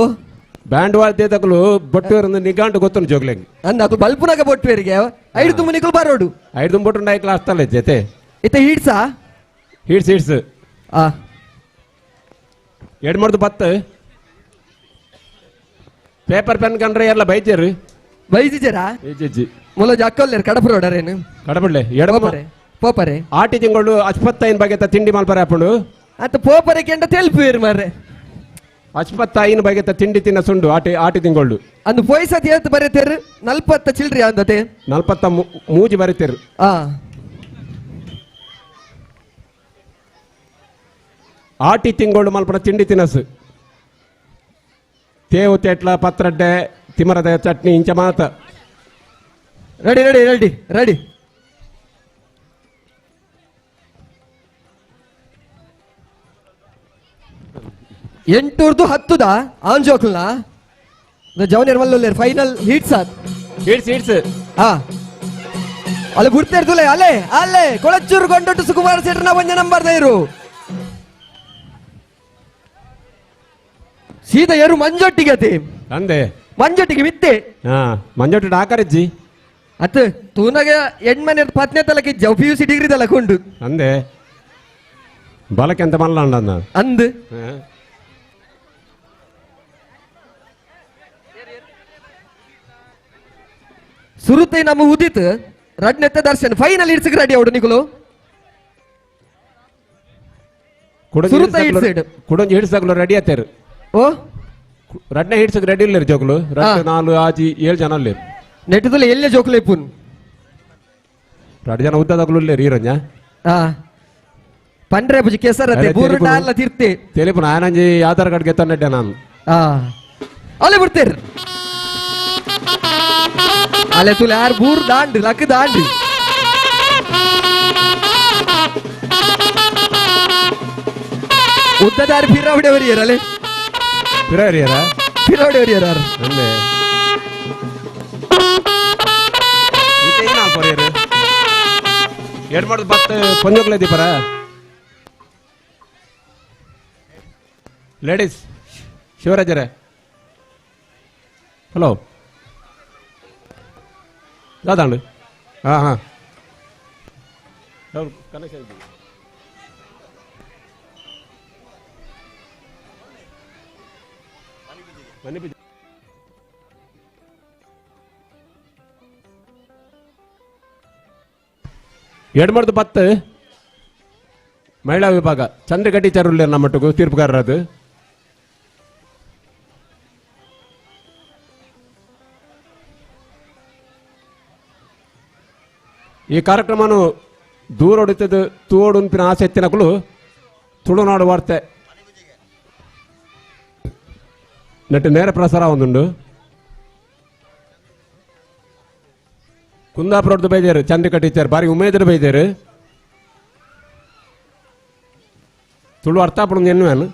ಬ್ಯಾಂಡ್ ವಾದ್ಯದಗಳು ಬೊಟ್ಟೂರು ನಿಗಂಟು ಗೊತ್ತು ಜೋಗ್ಲೆಗ್
ಅಂದ ಅಕುಲು ಬಲ್ಪುನಾಗ ಬೊಟ್ಟುವರಿಗೆ ಐದು ತುಂಬ ನಿಕುಲು ಬರೋಡು
ಐದು ತುಂಬ ಬೊಟ್ಟು ನಾಯ್ಕಲ ಅಷ್ಟಲ್ಲ ಜೊತೆ
ಇತ್ತ ಹೀಡ್ಸಾ
ಹೀಡ್ಸ್ ಹೀಡ್ಸ್ ಎರಡು ಮಾಡ್ದು ಪತ್ತು ಪೇಪರ್ ಪೆನ್ ಕಂಡ್ರೆ ಎಲ್ಲ ಬೈಜೇರು
ಬೈಜಿಜರಾ
ಇಜ್ಜಿ
ಮುಲ ಜಕ್ಕಲ್ಲೇರು ಕಡಪರೋಡರೇನು
ಕಡಪಡ್ಲೆ ಎಡಪರೆ
ಪೋಪರೆ
ಆಟಿ ತಿಂಗಳು ಅಚ್ಪತ್ತೈನ್ ಬಗೆತ ತಿಂಡಿ ಮಲ್ಪರೆ ಹಾಪುಂಡು
ಅತ್ತ ಪೋಪರೆ ಕೆಂಡ ತೆಲ್ಪುವೇರು ಮಾರ್ರೆ
ಅಚ್ಪತ್ತೈನ್ ಬಗೆತ ತಿಂಡಿ ತಿನ್ನ ಸುಂಡು ಆಟಿ ಆಟಿ ತಿಂಗಳು
ಅಂದು ಪೊಯ್ಸತಿ ಏತ್ ಬರೀತೇರು ನಲ್ಪತ್ತ ಚಿಲ್ರಿ ಅಂದತೆ
ನಲ್ಪತ್ತ ಮೂಜಿ ಬರೀತೇರು ಆಟಿ ತಿಂಗಳು ಮಲ್ಪನ ತಿಂಡಿ ತಿನಸು ತೇವು ತೇಟ್ಲ ಪತ್ರಡ್ಡೆ ತಿಮರದ ಚಟ್ನಿ ಇಂಚ ಮಾತ
ರೆಡಿ ರೆಡಿ ರೆಡಿ ರೆಡಿ ಎಂಟೂರ್ದು ಹತ್ತುದ ಆಂಜೋಕ್ಲನ ಜವನಿಯರ್ ಮಲ್ಲುಲ್ಲೇರ್ ಫೈನಲ್ ಹೀಟ್ಸ್ ಆತ್
ಹೀಟ್ಸ್ ಹೀಟ್ಸ್
ಅಲ್ಲೇ ಬಿಡ್ತೇರ್ತುಲೆ ಅಲ್ಲೇ ಅಲ್ಲೇ ಕೊಳಚೂರು ಕೊಂಡೊಟ್ಟು ಸುಕುಮಾರ್ ಸೇಟ್ರನ ಒಂಜ ನಂಬರ್ ಇರು ಸೀದಾ ಏರು ಮಂಜೊಟ್ಟಿಗೆ ಅತಿ
ಅಂದೆ
ಮಂಜೊಟ್ಟಿಗೆ ಮಿತ್ತೆ
ಮಂಜೊಟ್ಟಿ ಡಾಕರಜ್ಜಿ
ಅತ್ ತೂನಾಗ ಎಣ್ಮನೆ ಪತ್ನೆ ತಲಕ ಇಜ್ಜ ಪಿ ಯು ಸಿ ಡಿಗ್ರಿ ತಲಕ ಉಂಡು
ಅಂದೆ ಬಲಕ್ಕೆ ಅಂತ ಮಲ್ಲ ಅಂದ
ಅಂದ್ ಸುರುತೆ ನಮ್ಮ ಉದಿತ್ ರಡ್ನೆತ್ತ ದರ್ಶನ್ ಫೈನಲ್ ಇಡ್ಸಕ್ ರೆಡಿ ಅವಡು ನಿಕುಲು
ಕುಡೊಂಜಿ ಹಿಡ್ಸಕ್ಲು ರೆಡಿ ಆತೇರು
ಓ
ರಡ್ನೆ ಹಿಡ್ಸಕ್ ರೆಡಿ ಇಲ್ಲ ಜೋಕುಲು ರಡ್ಡು ನಾಲು ಆಜಿ ಏಳು ಜನ ಅಲ್ಲಿ
ನೆಟ್ಟದಲ್ಲಿ ಎಲ್ಲೇ ಜೋಕುಲು ಇಪ್ಪುನ್
ಎರಡು ಜನ ಉದ್ದದಾಗಲು ಇಲ್ಲ ಈರಂಜ
ಪಂಡ್ರೆ ಪುಜಿ ಕೆಸರತೆ ಬೂರು ಡಾಲ ತಿರ್ತೆ
ತೆಲಿಪು ನಾನಂಜಿ ಆಧಾರ್ ಕಾರ್ಡ್ ಗೆತ್ತಂಡೆ ನಾನು
ಅಲ್ಲೇ ಬಿಡ್ತೇರ್ ಅಲ್ಲೇ ತುಲೆ ಯಾರು ಬೂರು ದಾಂಡು ಲಕ್ಕ ದಾಂಡು ಉದ್ದದಾರಿ ಪಿರಾವಡೆ ವರಿಯರ್ ಅಲ್ಲೇ
ಪಿರಾವರಿಯರ
ಪಿರಾವಡೆ ವರಿಯರ್ ಯಾರು
ಅಂದೆ ಎರಡು ಮಾಡೋದು ಬತ್ತು ಪಂಜೋಗ್ಲ ದೀಪರ ಲೇಡೀಸ್ ಶಿವರಾಜರೇ ಹಲೋ ದಾದಾಂಡು ಹಾಂ ಹಾಂ ಕನೆಕ್ಷನ್ ಎರಡು ಮಾಡ್ದು 10 ಮಹಿಳಾ ವಿಭಾಗ ಚಂದ್ರಗಡ್ಡಿ ಟೀಚರ್ ನಮ್ಮ ಮಟ್ಟಿಗೂ ತೀರ್ಪುಗಾರರದು. ಈ ಕಾರ್ಯಕ್ರಮನು ದೂರ ಹೊಡಿತದ ತೋಡುಂಪಿನ ಆಸೆ ಎತ್ತಿನಕಲು ತುಳುನಾಡು ವಾರ್ತೆ ನೆಟ್ಟು ನೇರ ಪ್ರಸಾರ ಒಂದುಂಡು. ಕುಂದಾಪುರದ್ದು ಬೈದೇರು ಚಂದ್ರಿಕಾ ಟೀಚರ್ ಬಾರಿ ಉಮೇದರು ಬೈದೇರು ತುಳು ಅರ್ಥ ಪಡೋದು ಎನ್ನುವೇನು.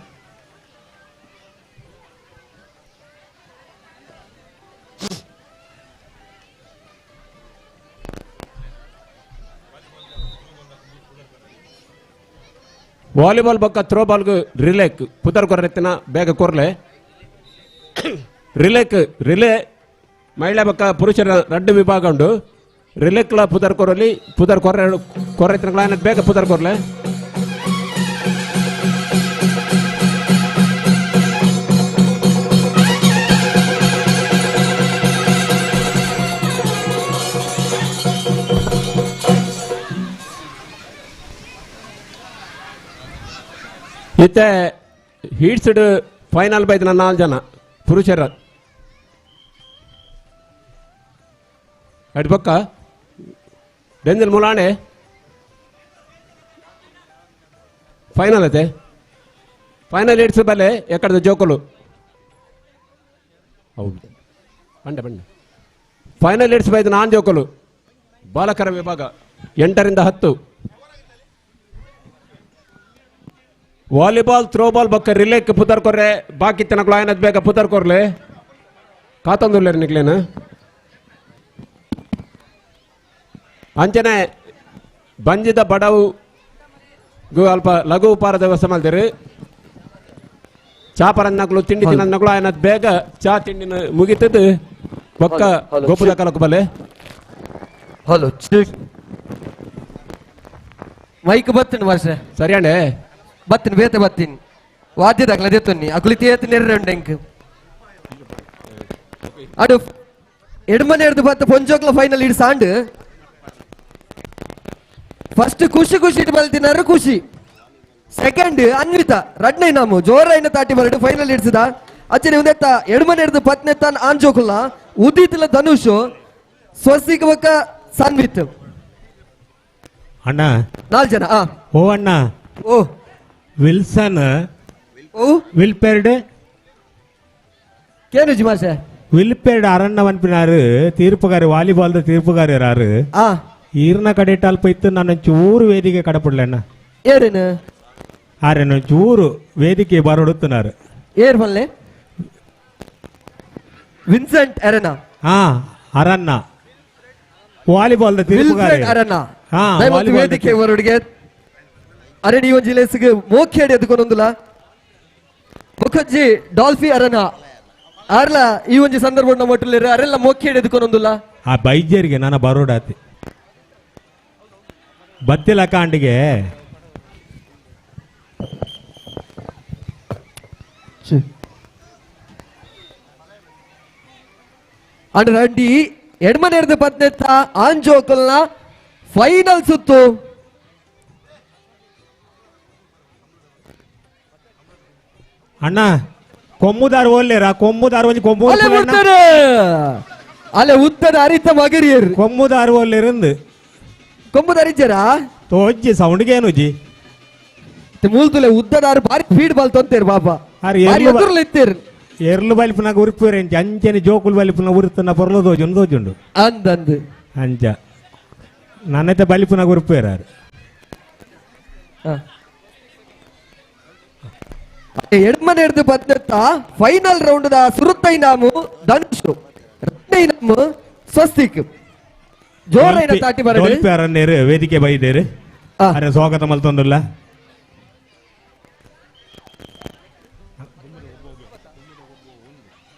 ವಾಲಿಬಾಲ್ ಬಕ್ಕ ಥ್ರೋಬಾಲ್ಗೆ ರಿಲೇಕ್ ಪುದರ್ ಕೊರ್ರೆತ್ತಿನ ಬೇಗ ಕೊರ್ಲೆ ರಿಲೇಕ್ ರಿಲೇ ಮಹಿಳಾ ಬಕ್ಕ ಪುರುಷರ ರಡ್ಡು ವಿಭಾಗ ಉಂಡು. ರಿಲೇಕ್ಲ ಪುದರ್ ಕೊರಲಿ ಪುದರ್ ಕೊರ್ರೆ ಕೊರ್ರೆತ್ತಿನ ಬೇಗ ಪುದರ್ ಕೊರ್ಲೆ. ಇತ್ತೆ ಹೀಟ್ಸ್ಡ್ ಫೈನಲ್ ಬೈದಿನ 4 ಜನ ಪುರುಷರ ಅಡ್ಬಕ್ಕ ಡೆಂಜಲ್ ಮುಲಾಣೆ ಫೈನಲ್ ಐತೆ. ಫೈನಲ್ ಹಿಡ್ಸ್ ಬಲೆ ಎಕ್ಕಡದ ಜೋಕುಲು ಹೌದು ಬಂಡೆ ಬಂಡೆ ಫೈನಲ್ ಹಿಡ್ಸ್ ಬೈದ 4 ಜೋಕುಲು ಬಾಲಕರ ವಿಭಾಗ 8 ರಿಂದ 10. ವಾಲಿಬಾಲ್ ಥ್ರೋಬಾಲ್ ಬಕ್ಕ ರಿಲೇಕ್ ಪುದರ್ ಕೊರ್ರೆ ಬಾಕಿ ತನಕಲು ಆಯನದ್ ಬೇಗ ಪುದರ್ ಕೊರ್ಲೆ ಕಾತಂದುಲ್ಲೇರು ನಿಕ್ಲೇನು. ಅಂಚನೆ ಬಂಜಿದ ಬಡವು ಅಲ್ಪ ಲಘು ಉಪಾರದ ವ್ಯವಸ್ಥೆ ಮಾಡ್ತೀರಿ. ಚಾ ಪರನ್ನಕ್ಲು ತಿಂಡಿ ತಿನ್ನಕ್ಲು ಆಯನದ್ ಬೇಗ ಚಾ ತಿಂಡಿನ ಮುಗಿತದ್ದು ಬೊಕ್ಕ ಗೋಪುದ ಕಲಕು ಬಲೆ.
ಹಲೋ ಮೈಕ್ ಬತ್ತಿನ ವರ್ಷ
ಸರಿ ಅಣ್ಣೆ
ಬತ್ತಿನ ಬೇತೆ ಬತ್ತೀನಿ ವಾದ್ಯದಾಗಲ ದೇತೊನ್ನಿ ಅಕುಲಿ ತೇತ್ ನೆರ್ರೆ ಉಂಡು ಎಂಕ್ ಅಡು ಎಡ್ಮನೆ ಎಡ್ದು ಬತ್ತ ಪೊಂಜೋಕ್ಲ ಫೈನಲ್ ಇಡ್ ಸಾಂಡ್ ಫಸ್ಟ್ ಖುಷಿ ಖುಷಿ ಇಟ್ಟು ಬಲ್ತಿನಾರು ಖುಷಿ ಸೆಕೆಂಡ್ ಅನ್ವಿತಾ ರಡ್ನೇ ನಾಮು ಜೋರೈನ ತಾಟಿ ಬರಡು ಫೈನಲ್ ಇಡ್ಸಿದ ಅಚ್ಚನೆ ಒಂದೆತ್ತ ಎಡ್ಮನೆ ಎಡ್ದು ಪತ್ನೆತ್ತಾನ್ ಆಂಜೋಕುಲ್ಲ ಉದಿತಿಲ ಧನುಷ್ ಸ್ವಸ್ತಿಕ ಬಕ್ಕ ಸನ್ವಿತ್
ಅಣ್ಣ
4 ಜನ.
ಓ ಅಣ್ಣ
ಓ
ವಿಲ್ಸನ್
ಓ
ವಿಲ್ಪೆರ್ಡ್
ಕೇನುಜಿ ಮಾಷೆ
ವಿಲ್ಪೆರ್ಡ್ ಅರಣ್ಣ ವನ್ಪಿನಾರು ತೀರ್ಪುಗಾರಿ ವಾಲಿಬಾಲ್ದ ತೀರ್ಪುಗಾರಿಯರಾರು ಈರ್ನ ಕಡೆ ಅಲ್ಪ ಇತ್ತು ನಾನು ಚೂರು ವೇದಿಕೆ ಕಡಪಡ್ಲಣ್ಣ
ಏರೇನು
ಆರೇನು ಚೂರು ವೇದಿಕೆ ಬರೋಡುತ್ತಿನಾರು
ಏರ್ ಬಲ್ಲೆ ವಿನ್ಸೆಂಟ್ ಅರಣ್ಣ
ಹಾ ಅರಣ್ಣ ವಾಲಿಬಾಲ್ದ ತೀರ್ಪುಗಾರಿ
ಅರಣ್ಣ ವೇದಿಕೆ ಬರೋಡಿಗೆ ಅರೆ ನೀವು ಜಿಲ್ಲೆಸಿಗೆ ಮೋಖೇಡಿ ಎದ್ಕೊಂಡೊಂದುಲ ಮುಖಜ್ಜಿ ಡಾಲ್ಫಿ ಅರಣ ಆರ್ಲ ಈ ಒಂಜಿ ಸಂದರ್ಭ ನಮ್ಮ ಅರೆಲ್ಲ ಮೋಖೇಡಿ ಎದ್ಕೊಂಡೊಂದುಲ
ಆ ಬೈಜರಿಗೆ ನಾನು ಬರೋಡಾತಿ ಬತ್ತಿಲ್ಲ ಕಾಂಡಿಗೆ
ಅಂಡ್ ರೆಡ್ಡಿ ಎಡ್ಮನೆರ್ದು ಪತ್ನೆತ್ತ ಆಂಜೋಕಲ್ನ ಫೈನಲ್ ಸುತ್ತು.
ಅಣ್ಣ ಕೊಮ್ಮುದಾರ್ ಓಲ್ಲೇರ ಕೊಮ್ಮುದಾರ್ ಒಂಜಿ ಕೊಮ್ಮು
ಅಲೆ ಉದ್ದದ ಅರಿತ ಮಗರಿಯರು
ಕೊಮ್ಮುದಾರ್ ಓಲ್ಲೇರಂದು
ಕೊಮ್ಮುದಾರ್ ಇಜ್ಜರಾ
ತೋಜ್ಜಿ ಸೌಂಡ್ಗೆ ಏನುಜಿ
ಮೂಲ್ತುಲೆ ಉದ್ದದಾರು ಬಾರಿ ಫೀಡ್ ಬಾಲ್ ತೊಂತೇರು ಬಾಬಾ ಎದುರ್ಲು ಇತ್ತೇರು
ಎರ್ಲು ಬಲ್ಪನಾಗ ಉರುಪೇರು ಎಂಚ ಅಂಚನೆ ಜೋಕುಲು ಬಲ್ಪನ ಉರುತನ ಪೊರ್ಲು ದೋಜುಂಡು ದೋಜುಂಡು
ಅಂದಂದು
ಅಂಚ ನನ್ನೈತೆ ಬಲ್ಪನಾಗ ಉರುಪೇರು
ಎಡ್ಮನೆ ಎಡ್ದು ಪತ್ನೆತ್ತ final round the ಸುರುತ್ತೈ ನಾಮು ಧನುಷ್ ರಡ್ಡೈ ನಾಮು ಸ್ವಸ್ತಿಕ್. ಜೋರೈನ ತಾಟಿ ಬರಡು
ಡೊಲ್ಪಿ ಅರಣ್ಯರು ವೇದಿಕೆ ಬೈದೇರು ಅರೆ ಸ್ವಾಗತ ಮಲ್ತೊಂದುಲ್ಲ.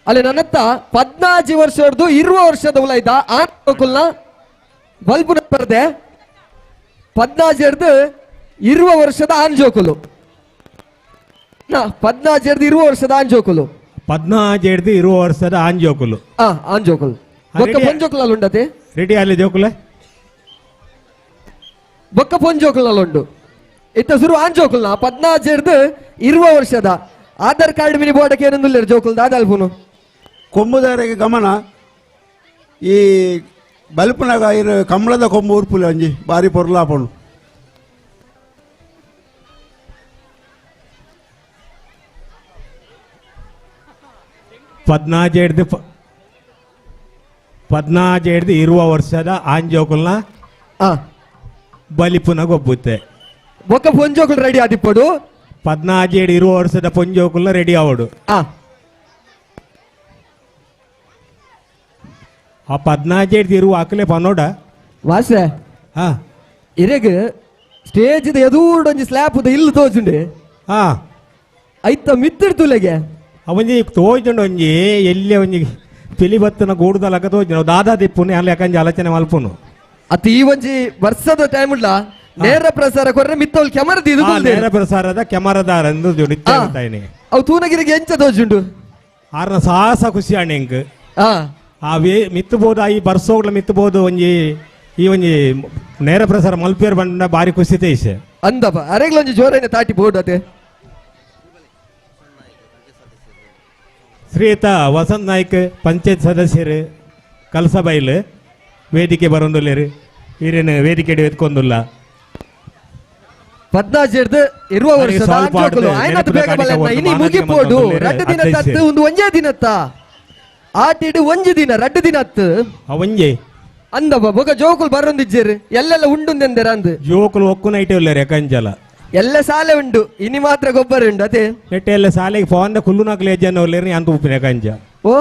ಅಲ್ಲಿ ನನ್ನತ್ತ 14 ವರ್ಷದ್ದು 20 ವರ್ಷದ ಉಲೈದ ಆನ್ಕುಲ್ನ ಬಲ್ಪುನ ಪರದೆ 14 20 ವರ್ಷದ ಆನ್ಜೋಕುಲು 14 20 ವರ್ಷದ ಆನ್ಜೋಕುಲು
14 20 ವರ್ಷದ ಆನ್ಜೋಕುಲು
ಆನ್ಜೋಕುಲು ಬೊಕ್ಕ ಪೊಂಜೋಕುಲಲ್ಲಿ ಉಂಡತೆ
ರೆಡಿ ಅಲ್ಲಿ ಜೋಕುಲೆ
ಬೊಕ್ಕ ಪೊಂಜೋಕುಲಲ್ಲಿ ಉಂಡು ಇತ್ತ ಸುರು ಆನ್ಜೋಕುಲ್ನ 14 20 ವರ್ಷದ ಆಧಾರ್ ಕಾರ್ಡ್ ಮಿನಿ ಬೋರ್ಡಕ್ಕೆ ಏನೊಂದುಲ್ಲೇರು ಜೋಕುಲ್ ದಾದಾಲ್ಪುನು
ಕೊಂಬುದಾರಿಗೆ ಗಮನ ಈ ಬಲ್ಪನಾಗ ಇರು ಕಮಲದ ಕೊಂಬು ಉರ್ಪುಲೆ ಅಂಜಿ ಬಾರಿ ಪೊರ್ಲಾಪಣು.
14 20 ವರ್ಷದ ಆಂಜೋಕುಲ್ನ ಬಲಿಪುನ ಗೊಬ್ಬುತ್ತೆ
ಬೊಕ್ಕ ಪೊಂಜೋಕುಲ್ ರೆಡಿ ಆದಿಪ್ಪಡು
14 20 ವರ್ಷದ ಪೊಂಜೋಕುಲ್ನ ರೆಡಿ ಆವಡು. ಆ 14 ಇರುವ ಅಕಲೆ ಪನೋಡ
ವಾಸೆ ಇರೆಗ್ ಸ್ಟೇಜ್ ಎದೂರ್ಡ್ ಒಂಜಿ ಸ್ಲ್ಯಾಪ್ ಇಲ್ಲು ತೋಜುಂಡೆ ಐತ ಮಿತ್ತಿರ್ತುಲೆಗೆ
ಅವೊಂಜಿ ತೋಜುಂಡು ಒಂಜಿ ಎಲ್ಲಿ ಒಂಜಿ ಪಿಲಿ ಬತ್ತನ ಗೂಡುದಲಕ ತೋಜುಂಡು ದಾದಾ ದಿಪ್ಪುನು ಅಲ್ಲಿ ಯಾಕಂಜಿ ಆಲೋಚನೆ ಮಲ್ಪುನು
ಅತ್ತ ಈ ಒಂಜಿ ವರ್ಷದ ಟೈಮ್ ಉಳ್ಳ ನೇರ ಪ್ರಸಾರ ಕೊರ್ರೆ ಮಿತ್ತೋಲ್ ಕ್ಯಾಮರಾ ದಿದು
ನೇರ ಪ್ರಸಾರದ ಕ್ಯಾಮರಾದಾರ ಎಂದು ನಿತ್ಯ
ಅವು ತೂನಗಿರಿಗೆ ಎಂಚ ತೋಜುಂಡು
ಆರ್ನ ಸಾಹಸ ಖುಷಿ ಅಣ್ಣ ಆ ವೇ ಮಿತ್ತಬೋದು ಈ ಬರ್ಸೋಗ್ಲ ಮಿತ್ತಬೋದು ಒಂಜಿ ಈ ಒಂಜಿ ನೇರ ಪ್ರಸಾರ ಮಲ್ಪೇರ್ ಬಂಡ ಬಾರಿ ಖುಷಿ ತೇಶ
ಅಂದಪ್ಪ ಅರೆಗ್ಲೊಂಜಿ ಜೋರೇನೆ ತಾಟಿ ಬೋರ್ಡ್ ಅದೇ.
ಶ್ರೀಯುತ ವಸಂತ್ ನಾಯ್ಕ್ ಪಂಚಾಯತ್ ಸದಸ್ಯರು ಕಲಸಬೈಲ್ ವೇದಿಕೆ ಬರೋಂದುಲ್ಲೇರು ಈರೇನು ವೇದಿಕೆ ಎತ್ಕೊಂದುಲ್ಲ
14 20 ವರ್ಷದ ಇನಿ ಮುಗಿಪೋಡು ರಡ್ಡು ದಿನ ತತ್ತು ಒಂದು ಒಂಜೇ ದಿನತ್ತ ಆಟಿಡು ಒಂಜಿ ದಿನ ರಡ್ಡು ದಿನ ಅತ್ತು
ಒಂಜಿ
ಅಂದಪ್ಪ ಬೊಕ ಜೋಕುಲು ಬರೋಂದಿಜ್ಜೇರು ಎಲ್ಲೆಲ್ಲ ಉಂಡುಂದೆಂದೆರ ಅಂದು
ಜೋಕುಲು ಒಕ್ಕು ನೈಟೆ ಉಲ್ಲೇರು ಯಾಕಂಜಲ
ಎಲ್ಲ ಸಾಲೆ ಉಂಡು ಇನಿ ಮಾತ್ರ ಗೊಬ್ಬರ ಉಂಡು ಅದೇ
ನೆಟ್ಟೆ ಎಲ್ಲ ಸಾಲೆಗೆ ಪೋವಂದೆ ಕುಲ್ಲು ನಾಕಲು ಎಜ್ಜನ ಉಲ್ಲೇರು ಅಂತ ಉಪ್ಪಿನ ಕಂಜ
ಓ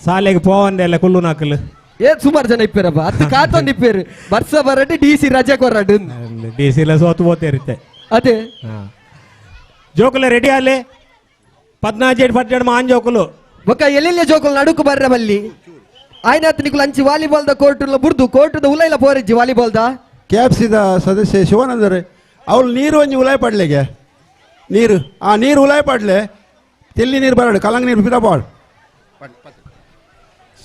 ಸಾಲೆಗೆ ಪೋವಂದೆ ಎಲ್ಲ ಕುಲ್ಲು ನಾಕಲು
ಏ ಸುಮಾರು ಜನ ಇಪ್ಪೇರಪ್ಪ ಅತ್ತು ಕಾತೊಂದು ಇಪ್ಪೇರು ಬರ್ಸ ಬರಡಿ ಡಿ ಸಿ ರಜೆ ಕೊರಡು
ಡಿ ಸಿ ಎಲ್ಲ ಸೋತು ಹೋತೇರುತ್ತೆ
ಅದೇ
ಜೋಕುಲ ರೆಡಿ ಅಲ್ಲೇ 14 18 ಮಾನ್ ಜೋಕುಲು
ಬೊಕ್ಕ ಎಲ್ಲೆಲ್ಲ ಜೋಕುಲು ನಡುಕು ಬರ್ರ ಬಲ್ಲಿ ಆಯ್ನಾತ್ ನಿಕುಲು ಅಂಚಿ volleyball the court ಬುರ್ದು ಕೋರ್ಟದ ಉಲೈಲ ಪೋರಿಜ್ಜಿ volleyball the
ಕೆಎಫ್ಸಿದ ಸದಸ್ಯ ಶಿವಾನಂದರೆ ಅವಳು ನೀರು ಒಂಜಿ ಉಲಾಯ್ ಪಡ್ಲೆಗೆ ನೀರು ಆ ನೀರು ಉಲಾಯ್ ಪಡ್ಲೆ ತೆಲ್ಲಿ ನೀರು ಬರಡು ಕಲಂಗ್ ನೀರು ಬಿರಬಾಡು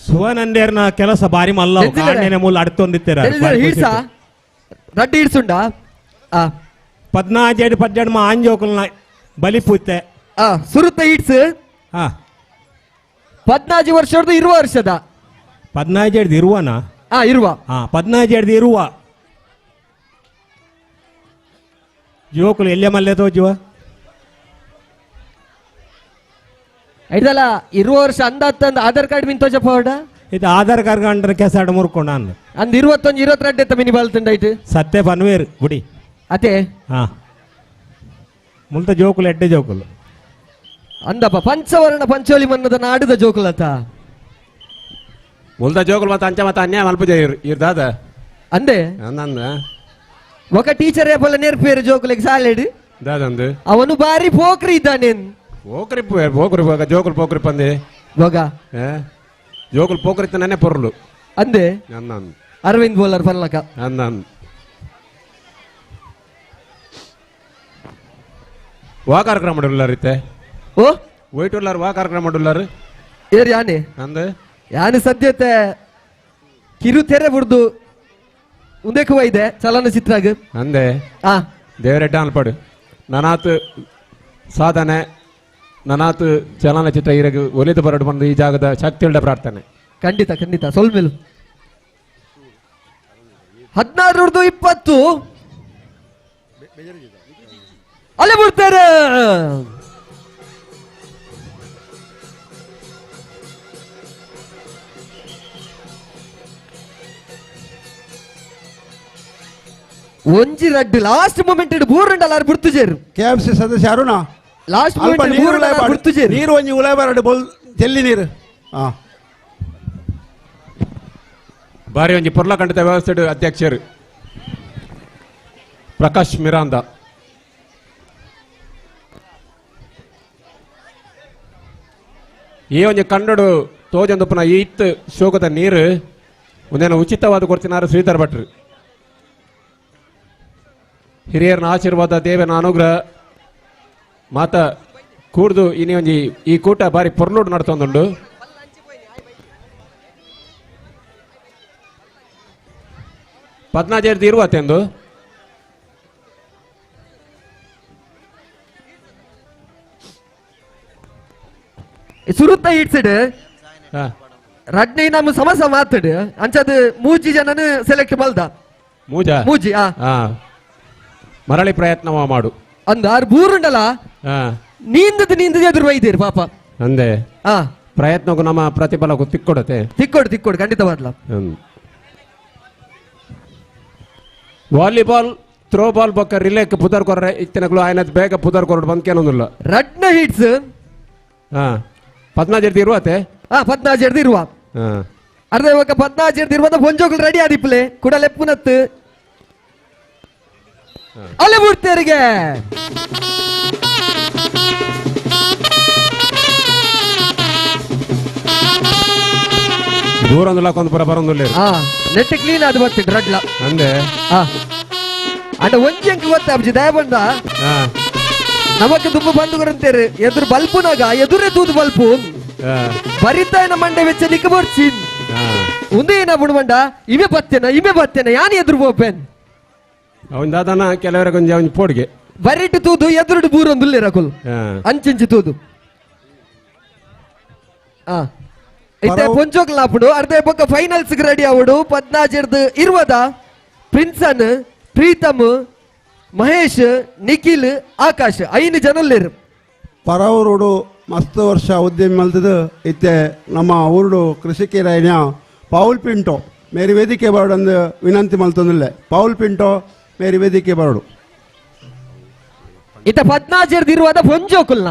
ಶಿವಾನಂದೇರ್ನ ಕೆಲಸ ಬಾರಿ ಮಲ್ಲ ಕಾಣ್ಣೆನೆ ಮೂಲ ಅಡ್ತೊಂದಿತ್ತರ
ಹಿಡ್ಸ ರಡ್ಡಿ ಹಿಡ್ಸುಂಡ
14 18 ಮಾನ್ ಜೋಕುಲ್ನ ಬಲಿಪುತ್ತೆ
ಸುರುತ್ತ ಹಿಡ್ಸ್ 14 ವರ್ಷದ 20 ವರ್ಷದ
14 ಇರುವನಾ
ಇರುವ
14 ಇರುವ ಜೋಕುಲು ಎಲ್ಲೆ ಮಲ್ಲೆ ತೋಜುವ
ಐದಲ್ಲ 20 ವರ್ಷ ಅಂದಾತ್ತಂದ ಆಧಾರ್ ಕಾರ್ಡ್ ಮಿನ್ ತೋಜ ಪೋಡ
ಇದು ಆಧಾರ್ ಕಾರ್ಡ್ ಅಂಡ್ರೆ ಕೆಸಾಡ ಮುರ್ಕೊಂಡ ಅಂದ
ಅಂದ್ 21 22 ಎತ್ತ ಮಿನಿ ಬಾಲ್ತುಂಡ ಐತು
ಸತ್ಯ ಪನ್ವೇರ್ ಬುಡಿ
ಅತೆ
ಮುಲ್ತ ಜೋಕುಲು ಎಡ್ಡೆ ಜೋಕುಲು
ಅಂದಪ್ಪ ಪಂಚವರ್ಣ ಪಂಚೋಲಿ ಮನ್ನದ ನಾಡುದ ಜೋಕುಲತ
ಮುಲ್ತ ಜೋಕುಲು ಮತ್ತೆ ಅಂಚ ಮತ್ತೆ ಅನ್ಯಾಯ ಮಲ್ಪ ಇರ್ದಾದ
ಅಂದೆ
ಅಂದ
ఒక ಟೀಚರ್ ಏಪಲ್ಲ ನೇರ್ಪೇರು ಜೋಕುಲಿಗೆ ಸಾಲೆಡು
ದಾದಂದು
ಅವನು ಬಾರಿ ಪೋಕ್ರಿ ಇದ್ದಾನೆ
ಪೋಕ್ರಿ ಪೋಕ್ರಿ ಹೋಗ ಜೋಕುಲು ಪೋಕ್ರಿ ಪಂದೆ
ಹೋಗ
ಜೋಕುಲು ಪೋಕ್ರಿ ನಾನೇ ಪೊರ್ಲು
ಅಂದೆ
ಅಂದ
ಅರವಿಂದ್ ಬೋಲರ್ ಪಲ್ಲಕ
ಅಂದ ವಾ ಕಾರ್ಯಕ್ರಮ ಉಳ್ಳಾರಿತ್ತೆ
ಓ
ವೈಟ್ ಉಳ್ಳಾರು ವಾ ಕಾರ್ಯಕ್ರಮ ಉಳ್ಳಾರು
ಏರ್ ಯಾನೆ
ಅಂದೆ
ಯಾನೆ ಸದ್ಯತೆ ಕಿರು ತೆರೆ ಬುಡ್ದು ಉಂದೆಕುವ ಇದೆ ಚಲನಚಿತ್ರಾಗ
ಅಂದೆ ದೇವರೆಡ್ಡ ಅನ್ಪಡು ನನಾತ್ ಸಾಧನೆ ನನಾತ್ ಚಲನಚಿತ್ರ ಇರಗ ಒಲಿದು ಬರಡು ಬಂದು ಈ ಜಾಗದ ಶಕ್ತಿ ಪ್ರಾರ್ಥನೆ
ಖಂಡಿತ ಖಂಡಿತ ಸೊಲ್ಮೆಲು 16 20 ಅಲ್ಲೇ ಬಿಡ್ತಾರೆ. ಒಂಜಿ ರಡ್ಡು ಲಾಸ್ಟ್ ಮೂಮೆಂಟ್ ಬೂರಂಡಲಾರ್ ಬುಡ್ತುಜೇರು
ಕೆಎಫ್ಸಿ ಸದಸ್ಯ ಅರುಣ
ಲಾಸ್ಟ್ ಮೂಮೆಂಟ್ ಬುಡ್ತುಜೇರು
ನೀರು ಒಂಜಿ ಉಲಾಯ್ ಬರಡು ಬೋಲ್ ತೆಲ್ಲಿ ನೀರು.
ಬಾರಿ ಒಂಜಿ ಪೊರ್ಲಕಂಡದ ವ್ಯವಸ್ಥೆ ಅಧ್ಯಕ್ಷರು ಪ್ರಕಾಶ್ ಮಿರಾಂದ. ಈ ಒಂಜಿ ಕನ್ನಡ ತೋಜಂದುಪ್ಪನ ಈತ್ ಶೋಕದ ನೀರು ಒಂದೇನ ಉಚಿತವಾದ ಕೊಡ್ತಿನಾರು ಶ್ರೀಧರ್ ಭಟ್ರು. ಹಿರಿಯರನ ಆಶೀರ್ವಾದ, ದೇವನ ಅನುಗ್ರಹ ಮಾತ ಕೂಡ್ದು ಇನಿ ಒಂಜಿ ಈ ಕೂಟ ಬಾರಿ ಪೊರ್ಲುಡು ನಡ್ತೊಂದುಂಡು. ಪದ್ನಾಜೇರ್ದು ಇರುವತ್ತೆಂದು
ಸುರುತ್ತ ಇಟ್ಸಿಡ್ ರಡ್ನಿ ನಮ್ಮ ಸಮಸ ಮಾತಾಡು ಅಂಚದು ಮೂಜಿ ಜನನ ಸೆಲೆಕ್ಟ್ ಮಲ್ದ
ಮೂಜಾ
ಮೂಜಿ
ಮರಳಿ ಪ್ರಯತ್ನ ಮಾಡು
ಅಂದ ಆರು ಬೂರುಂಡಲ ನೀಂದದ ನೀಂದದ ಎದುರು ವೈದ್ಯರು ಪಾಪ
ಅಂದೆ ಪ್ರಯತ್ನಕ್ಕೂ ನಮ್ಮ ಪ್ರತಿಫಲ ತಿಕ್ಕೊಡತೆ
ತಿಕ್ಕೊಡು ತಿಕ್ಕೊಡು ಖಂಡಿತವಾದ್ಲ.
Volleyball throw ball ಬೊಕ್ಕ ರಿಲೇಕ್ ಪುದರ್ ಕೊರ್ರೆ ಇತ್ತಿನಗಳು ಆಯ್ನ ಬೇಗ ಪುದರ್ ಕೊರಡು ಬಂದ್ಕೇನೊಂದಿಲ್ಲ.
ರಡ್ನ ಹಿಟ್ಸ್
ಪದ್ನಾಜೆರ್ದು ಇರುವತೆ
ಪದ್ನಾಜೆರ್ದು ಇರುವ ಅರ್ಧ ಇವಾಗ ಪದ್ನಾಜೆರ್ದು ಇರುವಂತ ಪೊಂಜೋಗಳು ರೆಡಿ ಆದಿಪ್ಲೆ ಕೂಡ ಲೆಪ್ಪುನತ್ತು ಅಲ್ಲೇ ಬಿಡ್ತೇರಿಗೆ.
ದೂರೊಂದಿಲ್ಲ ಕೊಂದು ಪುರ ಬರೋದಿಲ್ಲ.
ನೆಟ್ ಕ್ಲೀನ್ ಅದು ಬರ್ತಿದ್ರು ರಡ್ಲ
ಅಂದೆ
ಅಂಡ ಒಂಜಿ ಅಂಕ ಗೊತ್ತ ಅಬ್ಜಿ ದಯ ಬಂದ ನಮಕ್ ತುಂಬ ಬಂದು ಕೊರಂತೇರು ಎದುರು ಬಲ್ಪುನಾಗ ಎದುರೇ ತೂದು ಬಲ್ಪು ಬರಿತಾಯನ ಮಂಡೆ ವೆಚ್ಚ ನಿಕ್ಕ ಬರ್ಚಿ ಉಂದೇ ಏನ ಬುಡು ಮಂಡ ಇವೆ ಬತ್ತೇನ ಇವೆ ಬತ್ತೇನ ಯಾನ್ ಎದುರು ಬೋಪೇನ್
ಅವನ್ ದಾದನ ಕೆಲವರ ಕೊಂಜ ಅವನ್ ಪೋಡ್ಗೆ
ಬರಿಟ್ಟು ತೂದು ಎದುರುಡು ಬೂರೊಂದುಲ್ಲೆ ರಕುಲ್ ಅಂಚಿಂಚಿ ತೂದು ಇತ್ತೆ ಪೊಂಚೋಕ್ಲಾಪುಡು ಅರ್ಧ ಬೊಕ್ಕ ಫೈನಲ್ಸ್ ರೆಡಿ ಆವಡು. ಪದ್ನಾಜಿರ್ದು ಇರುವದ ಪ್ರಿನ್ಸನ್, ಪ್ರೀತಮ್, ಮಹೇಶ್, ನಿಖಿಲ್, ಆಕಾಶ್ ಐನು ಜನಲ್ಲೇರು.
ಪರವರೋಡು ಮಸ್ತ್ ವರ್ಷ ಉದ್ಯಮಿ ಮಲ್ತದು ಇತ್ತೆ ನಮ್ಮ ಊರುಡು ಕೃಷಿಕರಾಯನ ಪೌಲ್ ಪಿಂಟೋ ಮೇರಿ ವೇದಿಕೆ ಬರೋಡು ವಿನಂತಿ ಮಲ್ತೊಂದಿಲ್ಲ. ಪೌಲ್ ಪಿಂಟೋ ಮೇರಿ ವೇದಿಕೆ ಬರೋಡು.
ಇತ್ತ ಪದ್ನಾಜಿರ್ದು ಇರುವದ ಪೊಂಜೋಕುಲ್ನ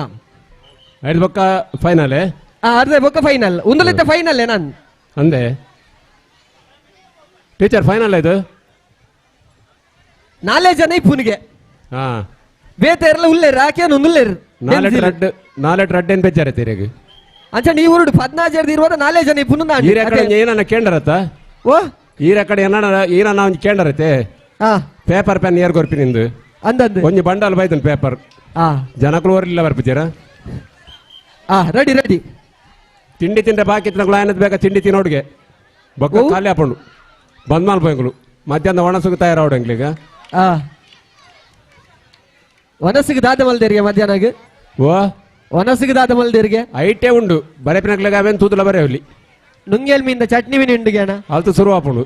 ಐದು ಬೊಕ್ಕ ಫೈನಲ್
ಅರ್ಧ ಬೊಕ್ಕ ಫೈನಲ್ ಉಂದಲಿತ್ತ ಫೈನಲ್ ನಾನು
ಅಂದೆ ಟೀಚರ್ ಫೈನಲ್ ಇದು
ನಾಲ್ೇ ಜನ ಇಪ್ಪುನಿಗೆ ಬೇತೆರ್ಲ ಉಲ್ಲೇರು ಆಕೇನು ಉಲ್ಲೇರು
ನಾಲೆಟ್ ರಡ್ಡ್ ಏನ್ ಬೇಜಾರೈತೆ ತೀರೆಗ್
ಅಂಚ ನೀವು ಊರುಡು ಪದ್ನಾಜರ್ದು ಇರುವಾಗ ನಾಲ್ೇ ಜನ ಇಪ್ಪುನು
ಈರ ಕಡೆ ಏನನ್ನ ಕೇಂಡರತ್ತ
ಓ
ಈರ ಕಡೆ ಏನನ್ನ ಒಂಜಿ ಕೇಂಡರತ್ತೆ ಪೇಪರ್ ಪೆನ್ ಏರ್ ಕೊರ್ಪಿ ನಿಂದು
ಅಂದಂದು
ಒಂಜಿ ಬಂಡಲ್ ಬೈತನ್ ಪೇಪರ್ ಜನಕುಲು ಓರ್ಲಿಲ್ಲ ಬರ್ಪಿದ್ದೀರಾ.
ರೆಡಿ ರೆಡಿ
ತಿಂಡಿ ತಿಂಡ ಬಾಕಿ ತಿನ್ನಗಳು ಆಯ್ನದ್ ಬೇಕ ತಿಂಡಿ ತಿನ್ನೋಡ್ಗೆ ಬೊಕ್ಕ ಖಾಲಿ ಹಾಪಂಡು ಬಂದ್ ಮಲ್ಪಂಗ್ಲು ಮಧ್ಯಾಹ್ನ ಒಣಸುಗೆ ತಯಾರಾವಡು ಎಂಗ್ಲಿಗ
ಒಣಸುಗೆ ದಾದ ಮಲ್ದೇರಿಗೆ ಮಧ್ಯಾಹ್ನ
ಓ
ಒಣಸುಗೆ ದಾದ ಮಲ್ದೇರಿಗೆ
ಐಟೇ ಉಂಡು ಬರೆಪಿನಗ್ಲಿಗ ಅವೇನು ತೂತಲ ಬರೆ ಅಲ್ಲಿ
ನುಂಗೇಲ್ ಮೀಂದ ಚಟ್ನಿ ಮೀನು ಉಂಡುಗೆ ಅಣ್ಣ
ಅಲ್ತು ಶುರು ಆಪುಂಡು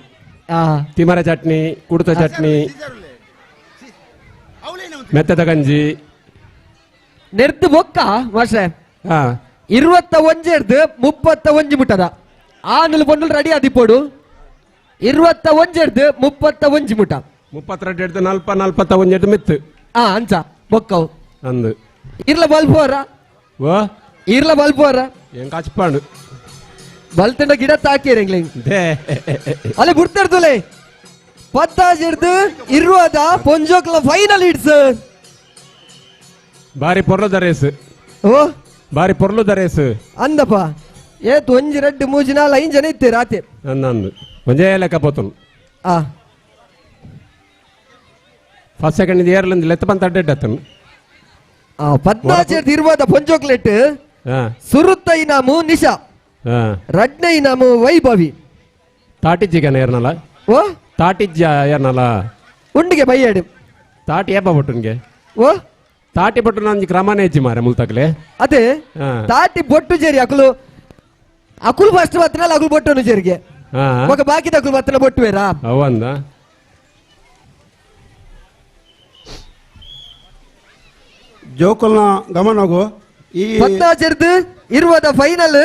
ತಿಮರ ಚಟ್ನಿ ಕುಡ್ತ ಚಟ್ನಿ ಮೆತ್ತದ ಗಂಜಿ
ನೆರ್ದು ಬೊಕ್ಕ ಮಾಸ್ಟ್ರೆ 21 31 ಮುಟ್ಟದ ಆನುಲು ಪೊಂಡುಲು ರೆಡಿ ಆದಿಪ್ಪೋಡು. 21 31 ಮುಟ್ಟ
32 40 41 ಮಿತ್ತು
ಅಂಚ ಬೊಕ್ಕವು
ಅಂದು
ಇರ್ಲ ಬಲ್ಪೋರ
ಓ
ಇರ್ಲ ಬಲ್ಪೋರ
ಏನ್ ಕಾಚಿಪಾಂಡು
ಬಲ್ತಂಡ ಗಿಡ ತಾಕೇರಿ ಅಲ್ಲಿ ಬಿಡ್ತಿರ್ತುಲೆ ಪತ್ತಾಜಿರ್ದು ಇರುವದ ಪೊಂಜೋಕ್ಲ ಫೈನಲ್ it's
ಬಾರಿ ಪೊರ್ಲದ ರೇಸ್
ಓ
ಬಾರಿ ಪೊರ್ಲುದ ರೇಸ್
ಅಂದಪ್ಪ ಏತ್ ಒಂಜಿ ರೆಡ್ಡು ಮೂಜಿ ನಾಲ್ ಐದು ಜನ ಇತ್ತೆ ರಾತೆ
ಅಂದು ಒಂಜೇ ಲೆಕ್ಕ ಪೋತುನು ಫಸ್ಟ್ ಸೆಕೆಂಡ್ ಏರ್ಲಂದು ಲೆತ್ತ ಬಂತ ಅಡ್ಡ ಅತ್ತನು
ಪದ್ನಾಜೆರ್ದು ಇರುವದ ಪೊಂಜೋಕ್ಲೆಟ್ ಸುರುತ್ತ ಇನಾಮು ನಿಶಾ, ರಡ್ನ ಇನಾಮು ವೈಭವಿ.
ತಾಟಿಜ್ಜಿಗನ ಏರ್ನಲ್ಲ
ಓ
ತಾಟಿಜ್ಜ ಏರ್ನಲ್ಲ
ಉಂಡಿಗೆ ಬೈಯಾಡು
ತಾಟಿ ಏಪ ಬಟ್ಟುನ್ಗೆ
ಓ
ತಾಟಿ ಬೊಟ್ಟು ನಂಜಿ ಕ್ರಮನೇ ಇಜ್ಜಿ ಮಾರೆ ಮುಲ್ತಕ್ಲೆ
ಅದೇ ತಾಟಿ ಬೊಟ್ಟು ಜೇರಿ ಅಕುಲು ಅಕುಲು ಫಸ್ಟ್ ಬತ್ತನಲ್ಲ ಅಕುಲು ಬೊಟ್ಟುನು ಜೇರಿಗೆ ఒక ಬಾಕಿ ಅಕುಲು ಬತ್ತನ ಬೊಟ್ಟುವೇರಾ
ಅವಂದ
ಜೋಕುಲ್ನ ಗಮನಗು ಈ
ಪದ್ನಾಜೆರ್ದು ಇರುವದ ಫೈನಲ್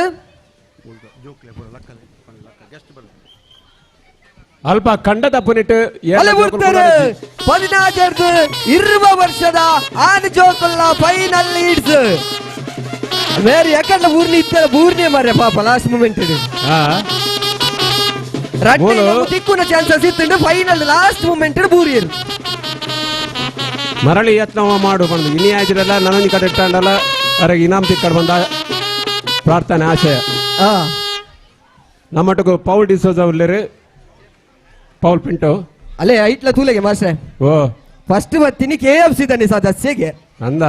ಅಲ್ಪ ಕಂಡದ ಪುನಿಟ್
ಪದಿನಾಜೆರ್ದು ಇರುವ ವರ್ಷದ ಆನ್ ಜೋಕುಲ್ನ ಫೈನಲ್ ಲೀಡ್ಸ್ ಬೇರೆ ಯಾಕಂದ್ರೆ ಊರ್ನಿ ಇತ್ತಲ್ಲ ಬೂರ್ನಿ ಮಾರ್ರೆ ಪಾಪ ಲಾಸ್ಟ್ ಮೂಮೆಂಟ್. ರಡ್ಡೆ ತಿಕ್ಕುನ ಚಾನ್ಸಸ್ ಇತ್ತು final last moment ಬೂರಿಯರು
ಮರಳಿ ಯತ್ನ ಮಾಡು ಬಂದು ಇನಿ ಆಯ್ತಿರಲ್ಲ ನನಗೆ ಕಡೆ ಇಟ್ಟಲ್ಲ ಅರೆಗೆ ಇನಾಮ್ ತಿಕ್ಕಡ್ ಬಂದ ಪ್ರಾರ್ಥನೆ ಆಶಯ. ನಮ್ಮಟ್ಟకు ಪೌಲ್ ಡಿಸೋಜ ಉಲ್ಲೇರು ಪೌಲ್ ಪಿಂಟೋ
ಅಲ್ಲೇ ಐಟ್ಲ ತೂಲೆಗೆ ಮಾಸ್ಟ್ರೆ.
ಓ
ಫಸ್ಟ್ ಬತ್ತೀನಿ K F C ತನ್ನಿ ಸದಸ್ಯಗೆ
ಅಂದ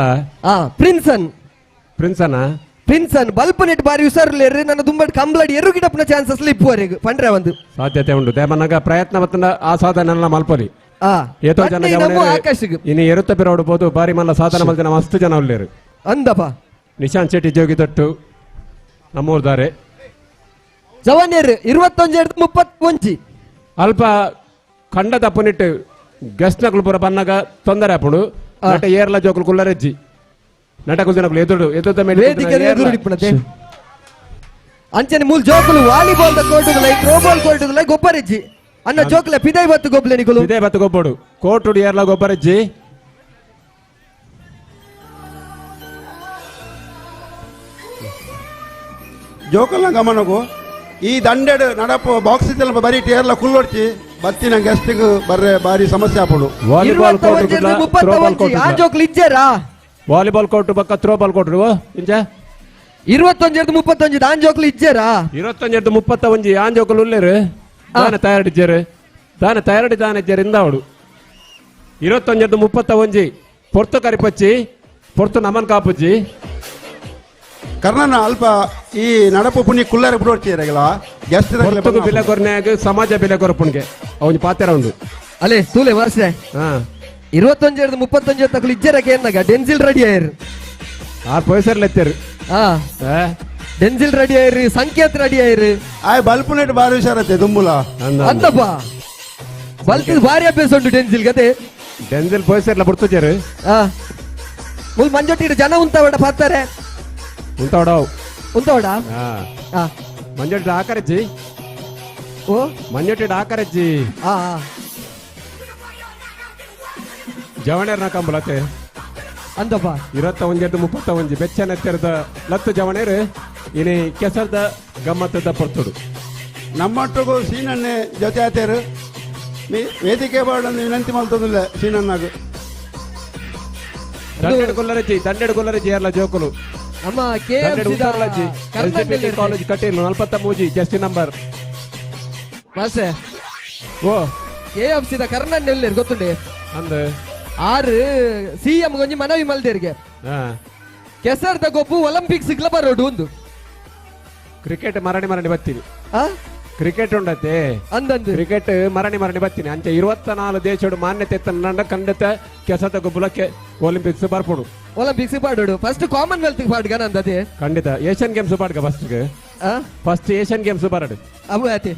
ಪ್ರಿನ್ಸನ್
ಪ್ರಿನ್ಸನ
ಪ್ರಿನ್ಸನ್ ಬಲ್ಪ ನೆಟ್ ಬಾರಿ ಹುಷಾರುಲೇರು ನನ್ನ ತುಂಬಾ ಕಂಬ್ಲಡಿ ಎರು ಗಿಡಪ್ಪನ ಚಾನ್ಸಸ್ ಇಪ್ಪುವರೆಗೆ ಪಂಡ್ರೆ ಒಂದು
ಸಾಧ್ಯತೆ ಉಂಟು ದೇವನಾಗ ಪ್ರಯತ್ನ ಮತ್ತನ್ನ ಆ ಸಾಧನೆ ಮಲ್ಪಲಿ ಏತೋ ಜನ ಇನ್ನು ಎರುತ್ತ ಬಿರೋಡ್ಬೋದು ಬಾರಿ ಮಲ್ಲ ಸಾಧನೆ ಮಲ್ದಿನ ಮಸ್ತ್ ಜನ ಉಲ್ಲೇರು
ಅಂದಪ್ಪ.
ನಿಶಾಂತ್ ಶೆಟ್ಟಿ ಜೋಗಿ ತೊಟ್ಟು ನಮ್ಮೂರ್ದಾರೆ
ಜವಾನಿಯರು 21 31
ಅಲ್ಪ ಕಂಡ ತಪ್ಪುನಿಟ್ಟು ಗೆಸ್ಟ್ ನಕಲು ಪೂರ ಬನ್ನಾಗ ತೊಂದರೆ ಆಪುಂಡು ನಟ ಏರ್ಲ ಜೋಕುಲು ಕುಲ್ಲರೆಜ್ಜಿ ನಟ ಕುಲ್ದಿನಕುಲು ಎದುರು ಎದುರು ಮೇಲೆ
ಅಂಚನೆ ಮೂಲ ಜೋಕುಲು ವಾಲಿಬಾಲ್ the ಕೋರ್ಟುಗುಲೈ throwball ಕೋರ್ಟುಗುಲೈ ಗೊಬ್ಬರೆಜ್ಜಿ ಅನ್ನ ಜೋಕುಲ ಪಿದೈ ಬತ್ತು ಗೊಬ್ಲೆ ನಿಕುಲು
ಪಿದೈ ಬತ್ತು ಗೊಬ್ಬಡು ಕೋರ್ಟುಡು ಏರ್ಲ ಗೊಬ್ಬರೆಜ್ಜಿ.
ಜೋಕಲ್ನ ಗಮನಗು ಈ ದಂಡೆಡ್ ನಡಪ ಬಾಕ್ಸ್ ಇದ್ದಲ್ಲ ಬರೀ ಟೇರ್ಲ ಕುಲ್ಲೊಡ್ಚಿ ಬತ್ತಿನ ಗೆಸ್ಟಿಗೆ ಬರ್ರೆ ಬಾರಿ ಸಮಸ್ಯೆ ಆಪುಂಡು.
Volleyball court volleyball court ಪಕ್ಕ ಥ್ರೋಬಾಲ್ ಕೋರ್ಟ್ ಇಂಚ
21 31 ಆಂಜೋಕ್ಲು ಇಜ್ಜೇರಾ
21 31 ಆಂಜೋಕ್ಲು ಉಲ್ಲೇರು ದಾನ ತಯಾರಿಜ್ಜೇರು ದಾನ ತಯಾರಡಿ ದಾನ ಇಜ್ಜೇರು ಇಂದಾವಡು 21 31 ಪೊರ್ತು ಕರಿಪಚ್ಚಿ ಪೊರ್ತು ನಮನ್ ಕಾಪುಜ್ಜಿ
ಕರ್ಣನ ಅಲ್ಪ ಈ ನಡಪು ಪುಣ್ಯ ಕುಲ್ಲರೆ ಬಿಡೋಡ್ಚಿರಗಿಲ್ಲ ಗೆಸ್ಟ್
ಪೊರ್ತುಗು ಬಿಲೆ ಕೊರ್ನ್ಯಾಗ ಸಮಾಜ ಬಿಲೆ ಕೊರಪುಣ್ಗೆ ಅವನು ಪಾತೆರ ಉಂಡು
ಅಲ್ಲೇ ತೂಲೆ ವರ್ಷ 21 31 ತಕಲು ಇಜ್ಜರಕ್ಕೆ ಏನಾಗ ಡೆನ್ಸಿಲ್ ರೆಡಿ ಆಯಿರು
ಆರ್ ಪೊಯ್ಸರ್ಲ ಎತ್ತೇರು
ಡೆನ್ಸಿಲ್ ರೆಡಿ ಆಯಿರು ಸಂಕೇತ್ ರೆಡಿ ಆಯಿರು
ಆಯ್ ಬಲ್ಪು ನೆಟ್ ಬಾರಿ ಹುಷಾರತ್ತೆ ದುಂಬುಲ
ಅಂತಪ್ಪ ಬಲ್ತು ಭಾರಿ ಅಭ್ಯಾಸ ಉಂಟು ಡೆನ್ಸಿಲ್ ಕತೆ
ಡೆನ್ಸಿಲ್ ಪೊಯ್ಸರ್ಲ ಬಿಡ್ತುಜೇರು
ಮುಲ್ ಮಂಜೊಟ್ಟಿಡು ಜನ ಉಂತವಡ ಪಾತಾರೆ
ಉಂತವಡ
ಉಂತವಡ
ಮಂಜೊಟ್ಟಿ ಆಕರಜ್ಜಿ
ಓ
ಮಂಜೊಟ್ಟಿ ಆಕರಜ್ಜಿ ಜವಣೇರ್ನ ಕಂಬಲತೆ
ಅಂತಪ್ಪ
21 31 ಬೆಚ್ಚನ ಎತ್ತರದ ಲತ್ತು ಜವಣೇರು ಇನಿ ಕೆಸರದ ಗಮ್ಮತ್ತದ ಪೊರ್ತುಡು
ನಮ್ಮೊಟ್ಟಿಗೂ ಸೀನನ್ನೇ ಜೊತೆ ಆತೇರು ವೇದಿಕೆ ಬಾಡನ್ನು ವಿನಂತಿ ಮಾಡ್ತದಿಲ್ಲ ಸೀನನ್ನಾಗ
ದಂಡೆಡ್ ಕೊಲ್ಲರಜ್ಜಿ ದಂಡೆಡ್ ಕೊಲ್ಲರಜ್ಜಿ ಎಲ್ಲ ಜೋಕುಲು
ನಮ್ಮ
ಕಾಲೇಜ್ ಕಟೀಲು 43 ಜಸ್ಟ್ ನಂಬರ್
ಮಾಸೆ
ಓ
K F C ಕರ್ನನ್ ಎಲ್ಲೇರು ಗೊತ್ತುಂಡೆ
ಅಂದ
ಆರು ಸಿ ಎಂ ಗೊಂಜಿ ಮನವಿ ಮಲ್ದೇರಿಗೆ ಕೆಸರ್ದ ಗೊಬ್ಬು ಒಲಿಂಪಿಕ್ಸ್ ಬರೋಡು ಒಂದು
ಕ್ರಿಕೆಟ್ ಮರಣಿ ಮರಣಿ ಬತ್ತೀನಿ ಕ್ರಿಕೆಟ್ ಉಂಡತೆ
ಅಂದಂದು
ಕ್ರಿಕೆಟ್ ಮರಣಿ ಮರಣಿ ಬತ್ತೀನಿ ಅಂಚೆ 24 ದೇಶಡು ಮಾನ್ಯತೆ ತನ್ನ ಖಂಡಿತ ಕೆಸದ ಗೊಬ್ಬುಲಕ್ಕೆ ಒಲಿಂಪಿಕ್ಸ್ ಬರ್ಪೋಡು
ಒಲಿಂಪಿಕ್ಸ್ ಪಾಡೋಡು ಫಸ್ಟ್ ಕಾಮನ್ವೆಲ್ತ್ ಪಾಡ್ಗ ನಂದದೆ
ಖಂಡಿತ ಏಷ್ಯನ್ ಗೇಮ್ಸ್ ಪಾಡ್ಗ first first Asian games ಬರಡು
ಅವು ಆತೆ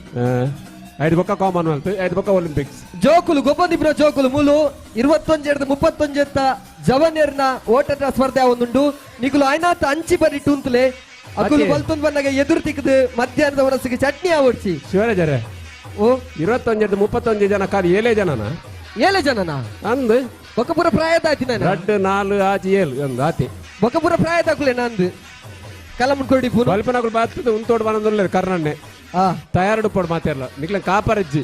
ಐದು ಬೊಕ್ಕ ಕಾಮನ್ವೆಲ್ತ್ ಐದು ಬೊಕ್ಕ ಒಲಿಂಪಿಕ್ಸ್
ಜೋಕುಲು ಗೊಬ್ಬಂದಿಬ್ರ ಜೋಕುಲು ಮೂಲು 21 31 ಜವನೇರ್ನ ಓಟದ ಸ್ಪರ್ಧೆ ಒಂದುಂಡು ನಿಕುಲು ಐನಾತ್ ಅಂಚಿ ಬರಿ ಟುಂತಲೆ ಅಕುಲು ಬಲ್ತೊಂದು ಬಂದಾಗ ಎದುರು ತಿಕ್ಕದು ಮಧ್ಯಾಹ್ನದ ವರಸಿಗೆ ಚಟ್ನಿ ಆವಡ್ಸಿ
ಶಿವರಾಜರೇ
ಓ
21 31 ಜನ ಖಾಲಿ ಏಳೇ ಜನನ
ಏಳೇ ಜನನ
ಅಂದು
ಬೊಕ್ಕಪುರ ಪ್ರಾಯದ ಆತಿ ನಾನು
2 4 6 7 ಅಂದು ಆತಿ
ಬೊಕ್ಕಪುರ ಪ್ರಾಯದ ಅಕುಲೆ ನಂದು ಕಲಮುನ್ ಕೊಡಿ
ಬಲ್ಪನಕುಲು ಬಾತದ ಉಂತೋಡು ಬನಂದುಲ್ಲೇರು ಕರ್ನಣ್ಣೆ ತಯಾರಡು ಪೋಡು ಮಾತಾಡಲ್ಲ ನಿಕ್ಲ ಕಾಪರಜ್ಜಿ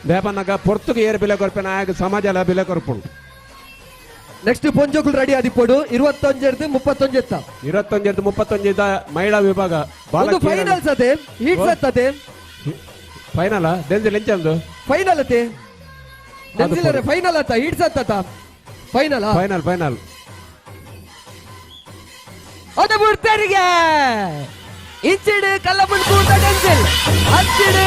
ದೇಪನಾಗ ಪೊರ್ತುಗೆ ಏರು ಬಿಲೆ ಕೊರ್ಪೆನ ಆಗ ಸಮಾಜ ಎಲ್ಲ ಬಿಲೆ ಕೊರ್ಪುಂಡು.
ನೆಕ್ಸ್ಟ್ ಪೊಂಜೋಕುಲು ರೆಡಿ ಆದಿಪ್ಪೋಡು 21 31
21 31 ಮಹಿಳಾ ವಿಭಾಗ
ಫೈನಲ್ ಸತೆ ಹೀಟ್ ಸತ್ತೆ
ಫೈನಲ್ ಡೆನ್ಸಿಲ್ ಎಂಚಂದು
ಫೈನಲ್ ಅತೆ ಡೆನ್ಸಿಲ್ ಫೈನಲ್ ಆತ ಹೀಟ್ ಸತ್ತ final
final final
ಅದು ಬಿಡ್ತಾರಿಗೆ ಇಂಚಿಡು ಕಲ್ಲಪ್ಪನ್ ಕೂಟ ಡೆನ್ಸಿಲ್ ಅಂಚಿಡು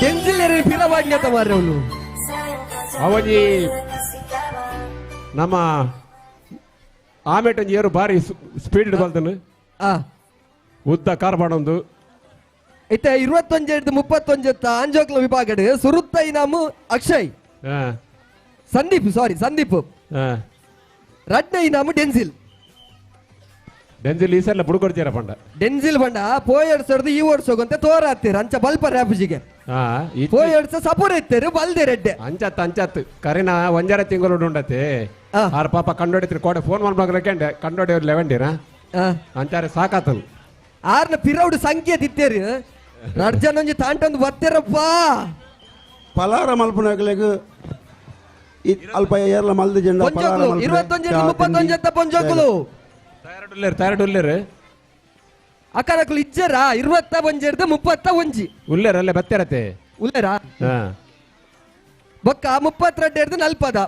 ಡೆನ್ಸಿಲ್ ಪಿರವಾಡ್ನ್ಯತ ಮಾರ್ರೆ ಅವನು
ಅವಜಿ ನಮ್ಮ ಆಮೇಟೊಂಜಿ ಏರು ಬಾರಿ ಸ್ಪೀಡ್ ಬಲ್ದನು ಉದ್ದ ಕಾರ್ ಮಾಡೊಂದು
ಇತ್ತೆ 21 31 ಆಂಜೋಕ್ಲ ವಿಭಾಗಡ್ ಸುರುತ್ತ ಇನಾಮು ಅಕ್ಷಯ್ ಸಂದೀಪ್ ಸಾರಿ ಸಂದೀಪ್ ರಡ್ನ ಇನಾಮು ಡೆನ್ಸಿಲ್
ಡೆನ್ಸಿಲ್ ಈ ಸಲ ಬುಡುಕೊಡ್ತೀರ ಪಂಡ
ಡೆನ್ಸಿಲ್ ಪಂಡ ಪೋಯಡ್ಸೋರ್ದು ಈ ಓಡ್ಸೋಗಂತೆ ತೋರ ಹತ್ತೀರ ಅಂಚ ಬಲ್ಪ ರ್ಯಾಪುಜಿಗೆ ಪೋಯಡ್ಸ ಸಪೂರ್ ಇತ್ತೇರು ಬಲ್ದೆ ರೆಡ್ಡೆ
ಅಂಚತ್ ಅಂಚತ್ ಕರಿನ ಒಂಜರ ತಿಂಗಳು ಉಂಡತೆ ಆರ್ ಪಾಪ ಕಂಡೋಡಿತ್ರಿ ಕೋಡೆ ಫೋನ್ ಮಾಡ್ಬೇಕಂಡೆ ಕಂಡೋಡಿ ಲೆವೆಂಡಿರ ಅಂಚಾರೆ ಸಾಕಾತನು.
ಆರ್ನ ಪಿರೌಡು ಸಂಖ್ಯೆ ತಿತ್ತೇರು ರಡ್ಜನೊಂಜಿ ತಾಂಟೊಂದು ಬತ್ತೇರಪ್ಪ
ಪಲಾರ ಮಲ್ಪುನಕ್ಲೆಗ್ ಅಲ್ಪ ಏರ್ಲ ಮಲ್ದ ಜೆಂಡ
ಪೊಂಜೋಕುಲು 21 31 ಪೊಂಜೋಕುಲು
ತಯಾರುಡುಲ್ಲೇರು ತಯಾರುಡುಲ್ಲೇರು
ಅಕ್ಕನಕುಲು ಇಜ್ಜರಾ 21 31
ಉಲ್ಲೇರ ಅಲ್ಲೇ ಬತ್ತೇರತೆ
ಉಲ್ಲೇರಾ ಬೊಕ್ಕ 32 40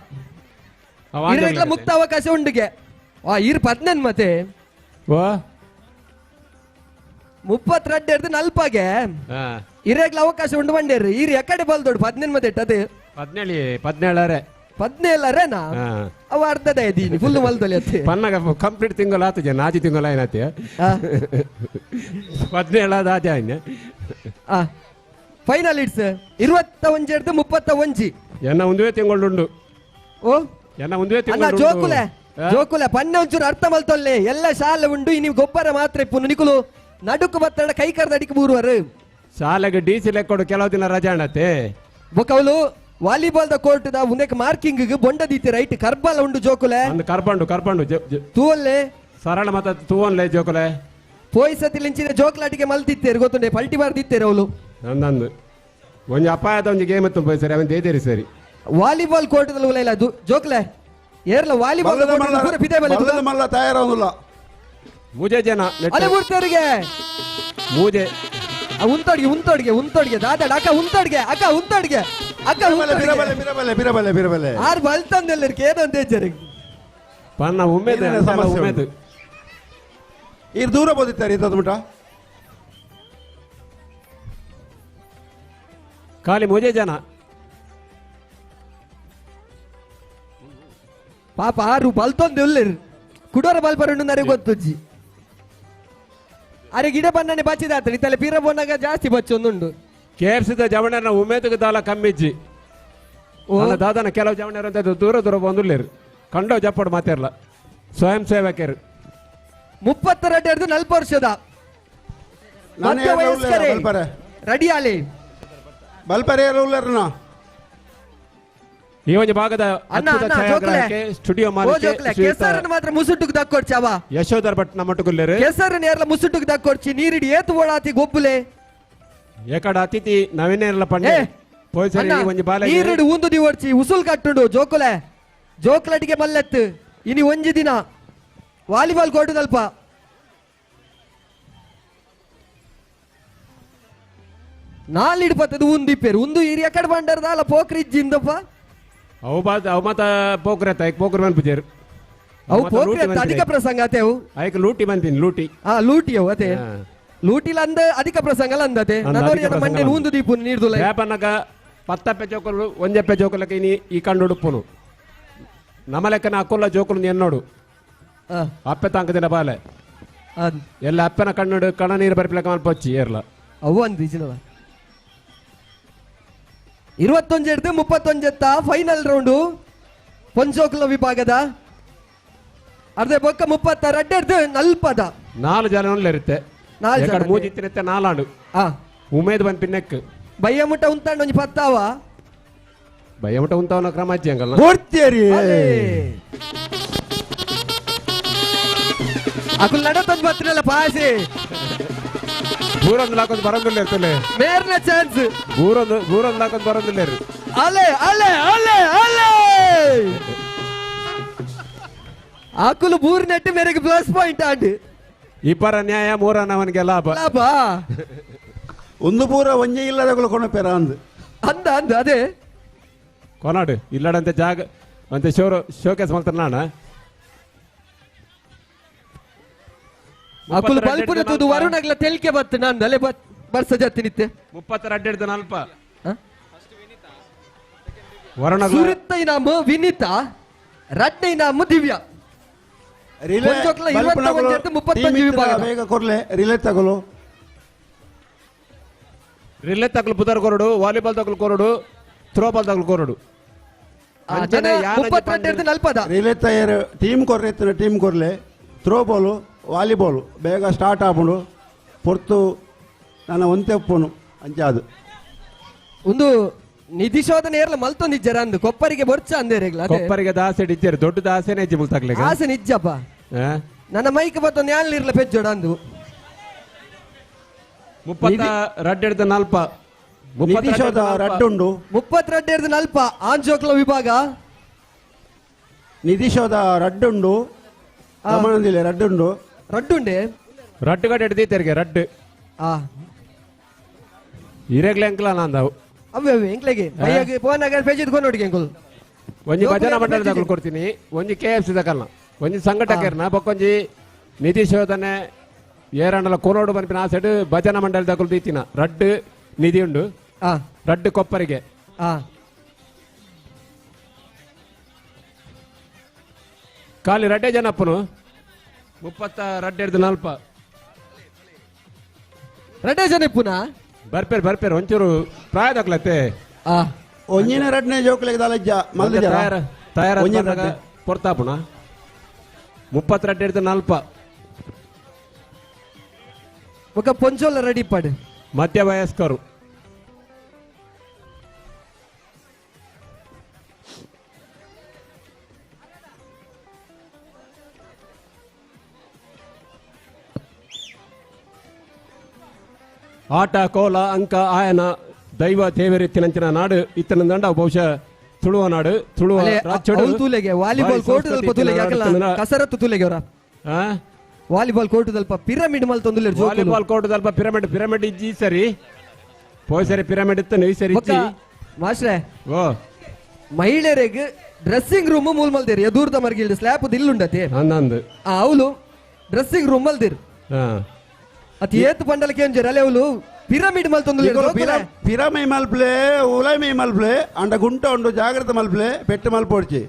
ಇರಗ್ಲ ಮುಕ್ತ ಅವಕಾಶ ಉಂಡುಗೆ ಆ ಇರ್ 18 ಮತ್ತೆ
ವಾ
32 40ಗೆ ಇರಗ್ಲ ಅವಕಾಶ ಉಂಡು ಬಂಡೇರು ಇರ್ ಎಕಡೆ ಬಲ್ದೋಡು 18 ಮತ್ತೆ ಅದೇ
17 17
17ರೇನಾ ಅವ ಅರ್ಧದ ಇದೀನಿ ಫುಲ್ ಮಲ್ದೊಲಿ ಅತ್ತೆ
ಪನ್ನಾಗ ಕಂಪ್ಲೀಟ್ ತಿಂಗಳು ಆತು ಜನ ಆಜಿ ತಿಂಗಳು ಏನಾತಿ 17 ಆಜೆ ಆಯ್ನ
ಫೈನಲ್ it's 21 31
ಎನ್ನ ಒಂದುವೇ ತಿಂಗಳುಂಡು
ಓ
ಎನ್ನ ಒಂದುವೇ ತಿಂಗಳು
ಜೋಕುಲೆ ಜೋಕುಲೆ ಪನ್ನೆ ಒಂಚೂರು ಅರ್ಥ ಮಲ್ತೊಲ್ಲೆ ಎಲ್ಲ ಶಾಲೆ ಉಂಡು ನೀವು ಗೊಬ್ಬರ ಮಾತ್ರ ಇಪ್ಪು ನಿಕುಲು ನಡುಕು ಬತ್ತಡ ಕೈ ಕರ್ದ ಅಡಿಕೆ ಬೂರುವರು
ಶಾಲೆಗೆ ಡಿ ಸಿ ಲೆಕ್ಕೊಡು ಕೆಲವು ದಿನ ರಜೆ ಅಣ್ಣತೆ
ಬೊಕವಲು volleyball the court the ಉಂದಕ್ಕೆ marking ಬೊಂಡ ದೀತಿ ರೈಟ್ ಕರ್ಬಲ ಉಂಡು ಜೋಕುಲೆ
ಕರ್ಬಂಡು ಕರ್ಬಂಡು
ತೂವಲ್ಲೆ
ಸರಳ ಮತ ತೂವನ್ಲೆ ಜೋಕುಲೆ
ಪೋಯ್ಸತಿ ಲಿಂಚಿನ ಜೋಕ್ಲಾಟಿಗೆ ಮಲ್ತಿತ್ತೇರು ಗೊತ್ತುಂಡೆ ಪಲ್ಟಿ ಬಾರ್ದಿತ್ತೇರು ಅವಳು
ನಂದು ಒಂಜಿ ಅಪಾಯದ ಒಂಜಿ ಗೇಮ್ ಇತ್ತು ಸರಿ ಅವನ್ ದೇದೇರಿ ಸರಿ
ವಾಲಿಬಾಲ್ ಕೋರ್ಟ್ ದಲ್ಲಿ ಇಲ್ಲ ಜೋಕ್ಲೆ ಏರ್ಲ ವಾಲಿಬಾಲ್ ಪೂರ ಪಿದೆ ಬಲೆ
ಮಲ್ಲ ತಯಾರಾಗುಲ್ಲ
ಮೂಜೆ ಜನ
ಅಲೆ ಬುಡ್ತೇರಿಗೆ
ಮೂಜೆ
ಉಂತೋಡ್ಗೆ ಉಂತೋಡ್ಗೆ ಉಂತೋಡ್ಗೆ ದಾದಾ ಅಕ್ಕ ಉಂತೋಡ್ಗೆ ಅಕ್ಕ ಉಂತೋಡ್ಗೆ ಅಕ್ಕ
ಬಿರಬಲೆ ಬಿರಬಲೆ ಬಿರಬಲೆ ಬಿರಬಲೆ
ಆರ್ ಬಲ್ತಂದೆಲ್ಲರಿಗೆ ಏನಂತ ಹೆಚ್ಚರಿಗೆ
ಪನ್ನ ಉಮೇದ್ ಉಮೇದ್
ಇರ್ ದೂರ ಬೋದಿತ್ತಾರೆ ಇಂಥದ್ದು ಮುಟ
ಖಾಲಿ ಮೂಜೆ ಜನ
ಪಾಪ ಆರು ಬಲ್ತೊಂದು ಉಲ್ಲೇರು ಕುಡೋರ ಬಲ್ಪರುಂಡು ನನಗೆ ಗೊತ್ತುಜ್ಜಿ ಅರೆ ಗಿಡ ಬಣ್ಣನೆ ಬಚ್ಚಿದಾತ ಇತ್ತಲೆ ಪೀರ ಬಣ್ಣಗ ಜಾಸ್ತಿ ಬಚ್ಚೊಂದುಂಡು
ಕೆ ಎಫ್ ಸಿದ ಜವಣನ ಉಮೇದಕ್ಕೆ ದಾಲ ಕಮ್ಮಿಜ್ಜಿ ದಾದನ ಕೆಲವು ಜವಣರು ಅಂತ ದೂರ ದೂರ ಬಂದುಲ್ಲೇರು ಕಂಡೋ ಜಪ್ಪಡು ಮಾತಿರಲ್ಲ ಸ್ವಯಂ ಸೇವಕರು
32 40 ವರ್ಷದ ಮಧ್ಯ ವಯಸ್ಕರೇ ರೆಡಿ ಆಲೆ
ಬಲ್ಪರೆ ಉಲ್ಲೇರನ
ಈ ಒಂದು ಭಾಗದ ಅದ್ಭುತ ಛಾಯಾಗ್ರಾಹಕಿ ಸ್ಟುಡಿಯೋ ಮಾಲೀಕ
ಕೆಸರನ್ನು ಮಾತ್ರ ಮುಸುಟುಗ್ ದಕ್ಕೊಡ್ಚವ
ಯಶೋಧರ್ ಭಟ್ ನಮ್ಮಟ್ಟುಗುಲ್ಲೇರು
ಕೆಸರನ್ನು ಯಾರಲ್ಲ ಮುಸುಟುಗ್ ದಕ್ಕೊಡ್ಚಿ ನೀರಿಡಿ ಏತು ಓಡಾತಿ ಗೊಬ್ಬುಲೆ
ಏಕಡ ಅತಿಥಿ ನವೀನೇರ್ಲ ಪಂಡೆ ಪೋಯ್ಸರಿ ಒಂಜಿ ಬಾಲೆ
ನೀರಿಡಿ ಉಂದು ದಿವಡ್ಚಿ ಉಸುಲ್ ಕಟ್ಟುಂಡು ಜೋಕುಲೆ ಜೋಕ್ಲಟಿಗೆ ಮಲ್ಲೆತ್ತು ಇನಿ ಒಂಜಿ ದಿನ ವಾಲಿಬಾಲ್ ಕೋಟುದಲ್ಪ ನಾಲಿಡ್ ಪತ್ತದ ಉಂದಿಪ್ಪೇರು ಉಂದು ಇರಿ ಎಕಡೆ ಬಂಡರ್ದಾಲ ಪೋಕ್ರಿಜ್ಜಿಂದಪ್ಪ
ಅವು ಬಾದ ಅವು ಮಾತ ಪೋಕ್ರೆ ಐಕ್ ಪೋಕ್ರೆ ಮನ್ಪುಜೇರು
ಅವು ಪೋಕ್ರೆ ಅಧಿಕ ಪ್ರಸಂಗ ಅತೆ ಅವು
ಐಕ್ ಲೂಟಿ ಬಂತೀನಿ ಲೂಟಿ
ಹಾ ಲೂಟಿ ಅವು ಅತೆ ಲೂಟಿಲ ಅಂದ ಅಧಿಕ ಪ್ರಸಂಗ ಅಂದತೆ ನನ್ನೋರಿಯ ಮಂಡೆ ಉಂದು ದೀಪು ನೀರ್ದುಲ
ಯಾಪನಗ ಪತ್ತಪ್ಪೆ ಜೋಕುಲು ಒಂಜಪ್ಪೆ ಜೋಕುಲಕ್ಕೆ ಇನಿ ಈ ಕಂಡು ಉಡುಪುನು ನಮ್ಮ ಲೆಕ್ಕನ ಅಕ್ಕೊಲ್ಲ ಜೋಕುಲು ಎನ್ನೋಡು ಅಪ್ಪೆ ತಾಂಕದಿನ ಬಾಲೆ ಎಲ್ಲ ಅಪ್ಪನ ಕಣ್ಣು ಕಣ ನೀರು ಬರ್ಪಿಲಕ್ಕ ಮಲ್ಪೊಚ್ಚಿ ಏರ್ಲ
ಅವು ಅಂದು ಇಜಿನಲ್ಲ 21 31 ಫೈನಲ್ ರೌಂಡು ಪೊಂಜೋಕುಲ ವಿಭಾಗದ ಅರ್ಧ ಬೊಕ್ಕ 36 40
ನಾಲ್ಕು ಜನ ಇರುತ್ತೆ
ನಾಲ್ಕು
ಮೂಜಿತ್ತಿನತ್ತೆ ನಾಲಾಂಡು ಉಮೇದ್ ಬಂದ್ ಪಿನ್ನಕ್
ಬಯ್ಯ ಮುಟ್ಟ ಉಂತಾಂಡು ಒಂಜಿ ಪತ್ತಾವ
ಬಯ್ಯ ಮುಟ್ಟ ಉಂತಾವನ ಕ್ರಮ ಅಜ್ಜಿ ಅಂಗಲ್ಲ
ಬೋಡ್ತೇರಿ
ಅಕುಲ್ ನಡತೊಂದು ಬತ್ತಿನಲ್ಲ ಪಾಸೆ
ಬೂರೊಂದು ಲಾಕೊಂದು ಬರೋದಿಲ್ಲ ಇರ್ತಲೆ
ಮೇರ್ನ ಚಾನ್ಸ್
ಬೂರೊಂದು ಬೂರೊಂದು ಲಾಕೊಂದು ಬರೋದಿಲ್ಲ
ಅಲೆ ಅಲೆ ಅಲೆ ಅಲೆ ಅಕುಲು ಬೂರ್ ನೆಟ್ಟು ಮೇರೆಗೆ ಪ್ಲಸ್ ಪಾಯಿಂಟ್ ಆಂಡ್
ಇಬ್ಬರ ನ್ಯಾಯ ಮೂರನವನಿಗೆ ಲಾಭ
ಲಾಭ
ಒಂದು ಪೂರ ಒಂಜೆ ಇಲ್ಲದ ಕೊಣಪೇರ ಅಂದು
ಅಂದ ಅಂದ ಅದೇ
ಕೊನಾಡು ಇಲ್ಲಡಂತೆ ಜಾಗ ಅಂತೆ ಶೋರು ಶೋಕೇಸ್ ಮಾಡ್ತಾರೆ ನಾಣ
ಅಕುಲು ಬಲ್ಪುನ ತೂದು ವರುಣಗ್ಲ ತೆಲ್ಕೆ ಬತ್ತು ನಾನು ಅಲೆ ಬರ್ಸ ಜತ್ತಿ ನಿತ್ತೆ
32 40 ವರುಣ
ಸುರಿತ್ತ ಇನಾಮ ವಿನಿತಾ ರಡ್ನೆ ಇನಾಮ ದಿವ್ಯಾ
ರಿಲೇ ಬೇಗ ಕೊರ್ಲೆ ರಿಲೇ ತಗೊಲು
ರಿಲೇ ತಗಲು ಪುದರ್ ಕೊರಡು ವಾಲಿಬಾಲ್ ತಗಲು ಕೊರಡು ಥ್ರೋ ಬಾಲ್ ತಗಲು ಕೊರಡು
32 40
ರಿಲೇ ತಯಾರು ಟೀಮ್ ಕೊರ್ರೆ ಟೀಮ್ ಕೊರ್ಲೆ throw ball volleyball ಬೇಗ ಸ್ಟಾರ್ಟ್ ಆಪುಂಡು ಪೊರ್ತು ನನ್ನ ಒಂತೆ ಒಪ್ಪುನು ಅಂಚಾದು
ಒಂದು ನಿಧಿಶೋಧನೆ ಏರ್ಲ ಮಲ್ತೊಂದಿಜ್ಜರ ಅಂದು ಕೊಪ್ಪರಿಗೆ ಬೊರ್ಚ ಅಂದೇರೆಗ್ಲ
ಕೊಪ್ಪರಿಗೆ ದಾಸೆ ಇಜ್ಜರು ದೊಡ್ಡ ದಾಸೆನೇ ಇಜ್ಜಿ ಮುಲ್ತಾಗ್ಲಿಕ್ಕೆ
ಆಸೆ ನಿಜ್ಜಪ್ಪ ನನ್ನ ಮೈಕ್ ಬತ್ತೊಂದು ಯಾನ್ ಇರ್ಲ ಪೆಜ್ಜೋಡ ಅಂದು
32 ನಾಲ್ಪ
ನಿತೀಶೋದ ರಡ್ಡುಂಡು
32 ನಾಲ್ಪ ಆಂಜೋಕ್ಲ ವಿಭಾಗ
ನಿತೀಶೋದ ರಡ್ಡುಂಡು ಗಮನದಿಲ್ಲ ರಡ್ಡುಂಡು
ರಡ್ಡುಂಡೆ
ರಡ್ಡು ಗಡ್ಡೆ ಹಿಡ್ದೀತರಿಗೆ ರಡ್ಡು
ಆ
ಇರೆಗ್ಲೆ ಅಂಕಲ ನಾಂದಾವು
ಅವೇ ಅವೇ ಎಂಕ್ಲೆಗೆ ಬೈಯಾಗೆ ಪೋನಾಗ ಪೇಜ್ ಇದ್ಕೊಂಡು ನೋಡಿ ಎಂಕುಲ್
ಒಂಜಿ ಭಜನಾ ಮಂಡಲ ದಾಖಲು ಕೊಡ್ತೀನಿ ಒಂಜಿ K F C ದಾಖಲ್ನ ಒಂಜಿ ಸಂಘಟಕರ್ನ ಬೊಕ್ಕೊಂಜಿ ನಿತೀಶೋದನೆ ಏರಾಂಡಲ ಕೋನೋಡು ಬನ್ಪಿನ ಆ ಸೈಡ್ ಭಜನಾ ಮಂಡಲ ದಾಖಲು ದೀತಿನ ರಡ್ಡು ನಿಧಿ ಉಂಡು ರಡ್ಡು ಕೊಪ್ಪರಿಗೆ ಖಾಲಿ ರಡ್ಡೆ ಜನಪ್ಪನು 32 ನಾಲ್ಪ
ರಡ್ಡೆ ಜನ ಇಪ್ಪುನ ಬರ್ಪೇರ್
ಬರ್ಪೇರ್ ಒಂಚೂರು ಪ್ರಾಯ ದಾಖಲತ್ತೆ
ಒಂಜಿನ ರಡ್ನೇ ಜೋಕ್ಲೆಗ್ ದಾಲಜ್ಜ ಮಲ್ದ
ತಯಾರ ಪೊರ್ತಾಪುಣ 32 ನಾಲ್ಪ
ఒక ಪೊಂಚೋಲ ರೆಡಿ ಪಾಡು
ಮಧ್ಯ ವಯಸ್ಕರು ಆಟ ಕೋಲ ಅಂಕ ಆಯನ ದೈವ ದೇವರಿತ್ತಿನಂಚಿನ ನಾಡು ಇತ್ತನ ದಂಡ ಬಹುಶಃ ತುಳುವ ನಾಡು ತುಳುವ
ತೂಲೆಗೆ ವಾಲಿಬಾಲ್ ಕೋರ್ಟ್ ದಲ್ಪ ತೂಲೆಗೆ ಯಾಕಲ್ಲ ಕಸರತ್ತು ತೂಲೆಗೆ ಅವರ ವಾಲಿಬಾಲ್ ಕೋರ್ಟ್ ದಲ್ಪ ಪಿರಮಿಡ್ ಮಲ್ತೊಂದುಲ್ಲೆರ್
ವಾಲಿಬಾಲ್ ಕೋರ್ಟ್ ದಲ್ಪ ಪಿರಮಿಡ್ ಪಿರಮಿಡ್ ಇಜ್ಜಿ ಸರಿ ಪೋಯ್ ಸರಿ ಪಿರಮಿಡ್ ಇತ್ತು ಈ ಸರಿ ಇಜ್ಜಿ
ಮಾಸ್ಟ್ರೆ
ಓ
ಮಹಿಳೆಯರಿಗೆ ಡ್ರೆಸ್ಸಿಂಗ್ ರೂಮ್ ಮೂಲ್ ಮಲ್ದೇರಿ ದೂರದ ಮರ್ಗಿಲ್ಡ್ ಸ್ಲ್ಯಾಪ್ ದಿಲ್ಲುಂಡತೆ
ಅಂದಂದು
ಅವಳು ಡ್ರೆಸ್ಸಿಂಗ್ ರೂಮ್ ಮಲ್ದಿರ್ ಅತಿ ಏತ್ ಪಂಡಲಕ್ಕೆ ಏನ್ಜರ್ ಅಲೆ ಅವಳು ಪಿರಮಿಡ್ ಮಲ್ತೊಂದುಲ್ಲೆರ್
ಪಿರಮೈ ಮಲ್ಪ್ಲೆ ಉಲೈಮೈ ಮಲ್ಪ್ಲೆ ಅಂಡ ಗುಂಟ ಉಂಡು ಜಾಗ್ರತೆ ಮಲ್ಪ್ಲೆ ಪೆಟ್ಟು ಮಲ್ಪೋಡ್ಚಿ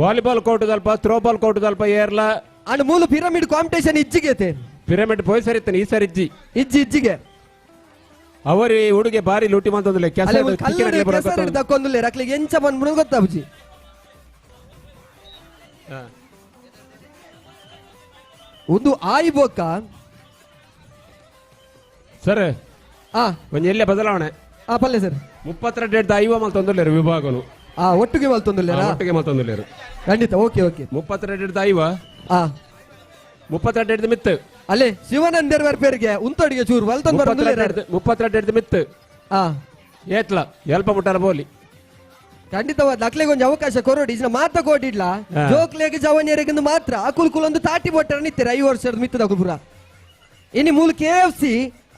ವಾಲಿಬಾಲ್ ಕೋರ್ಟ್ ದಲ್ಪ ಥ್ರೋಬಾಲ್ ಕೋರ್ಟ್ ದಲ್ಪ ಏರ್ಲ
ಅಂಡ್ ಮೂಲು ಪಿರಮಿಡ್ ಕಾಂಪಿಟೇಷನ್ ಇಜ್ಜಿಗೆ
ಪಿರಮಿಡ್ ಪೋಯ್ ಸರಿ ಇತ್ತಾನೆ ಈ ಸರಿ ಇಜ್ಜಿ
ಇಜ್ಜಿ ಇಜ್ಜಿಗೆ
ಅವರಿ ಹುಡುಗೆ ಬಾರಿ ಲೂಟಿ ಮಂತೊಂದುಲ್ಲೆ
ಕೆಸರು ದಕ್ಕೊಂದುಲ್ಲೆ ಅಕ್ಲಿಗೆ ಎಂಚ ಬಂದ್ಬಿಡು ಗೊತ್ತಾಬುಜಿ ಒಂದು ಆಯಿ ಬೋಕ
ಸರ್ ಒಂಜಿ ಎಲ್ಲೇ ಬದಲಾವಣೆ
ಪಲ್ಲೆ ಸರ್
32 ಐವ ಮಲ್ತೊಂದುಲ್ಲೆರ್ ವಿಭಾಗನು
ಒಟ್ಟಿಗೆ ಮಲ್ತೊಂದುಲ್ಲೆರ್
ಒಟ್ಟಿಗೆ ಮಲ್ತೊಂದುಲ್ಲೆರ್
ಖಂಡಿತ ಓಕೆ ಓಕೆ
32 ಐವ 32 ಮಿತ್ತು
ಅಲ್ಲೇ ಶಿವನಂದರ್ ಬರ್ಪೇರಿಗೆ ಉಂತೊಡಿಗೆ ಚೂರು ವಲ್ತೊಂದು ಬರಂದುಲ್ಲೆರ್
32 ಮಿತ್ತು ಏತ್ಲ ಎಲ್ಪ ಮುಟ್ಟರ ಬೋಲಿ
ಖಂಡಿತವಾದ ಅಕ್ಲೆಗೆ ಒಂಜಿ ಅವಕಾಶ ಕೊರೋಡಿ ಇಜ್ನ ಮಾತ ಕೊಡಿಡ್ಲ ಜೋಕ್ಲೆಗ್ ಜವನಿಯರಿಗೆ ಮಾತ್ರ ಅಕುಲ್ ಕುಲೊಂದು ತಾಟಿ ಬೊಟ್ಟರ ನಿತ್ತಾರೆ 5 ವರ್ಷದ ಮಿತ್ತದ ಅಕುಲ್ ಇನಿ ಮೂಲ K F C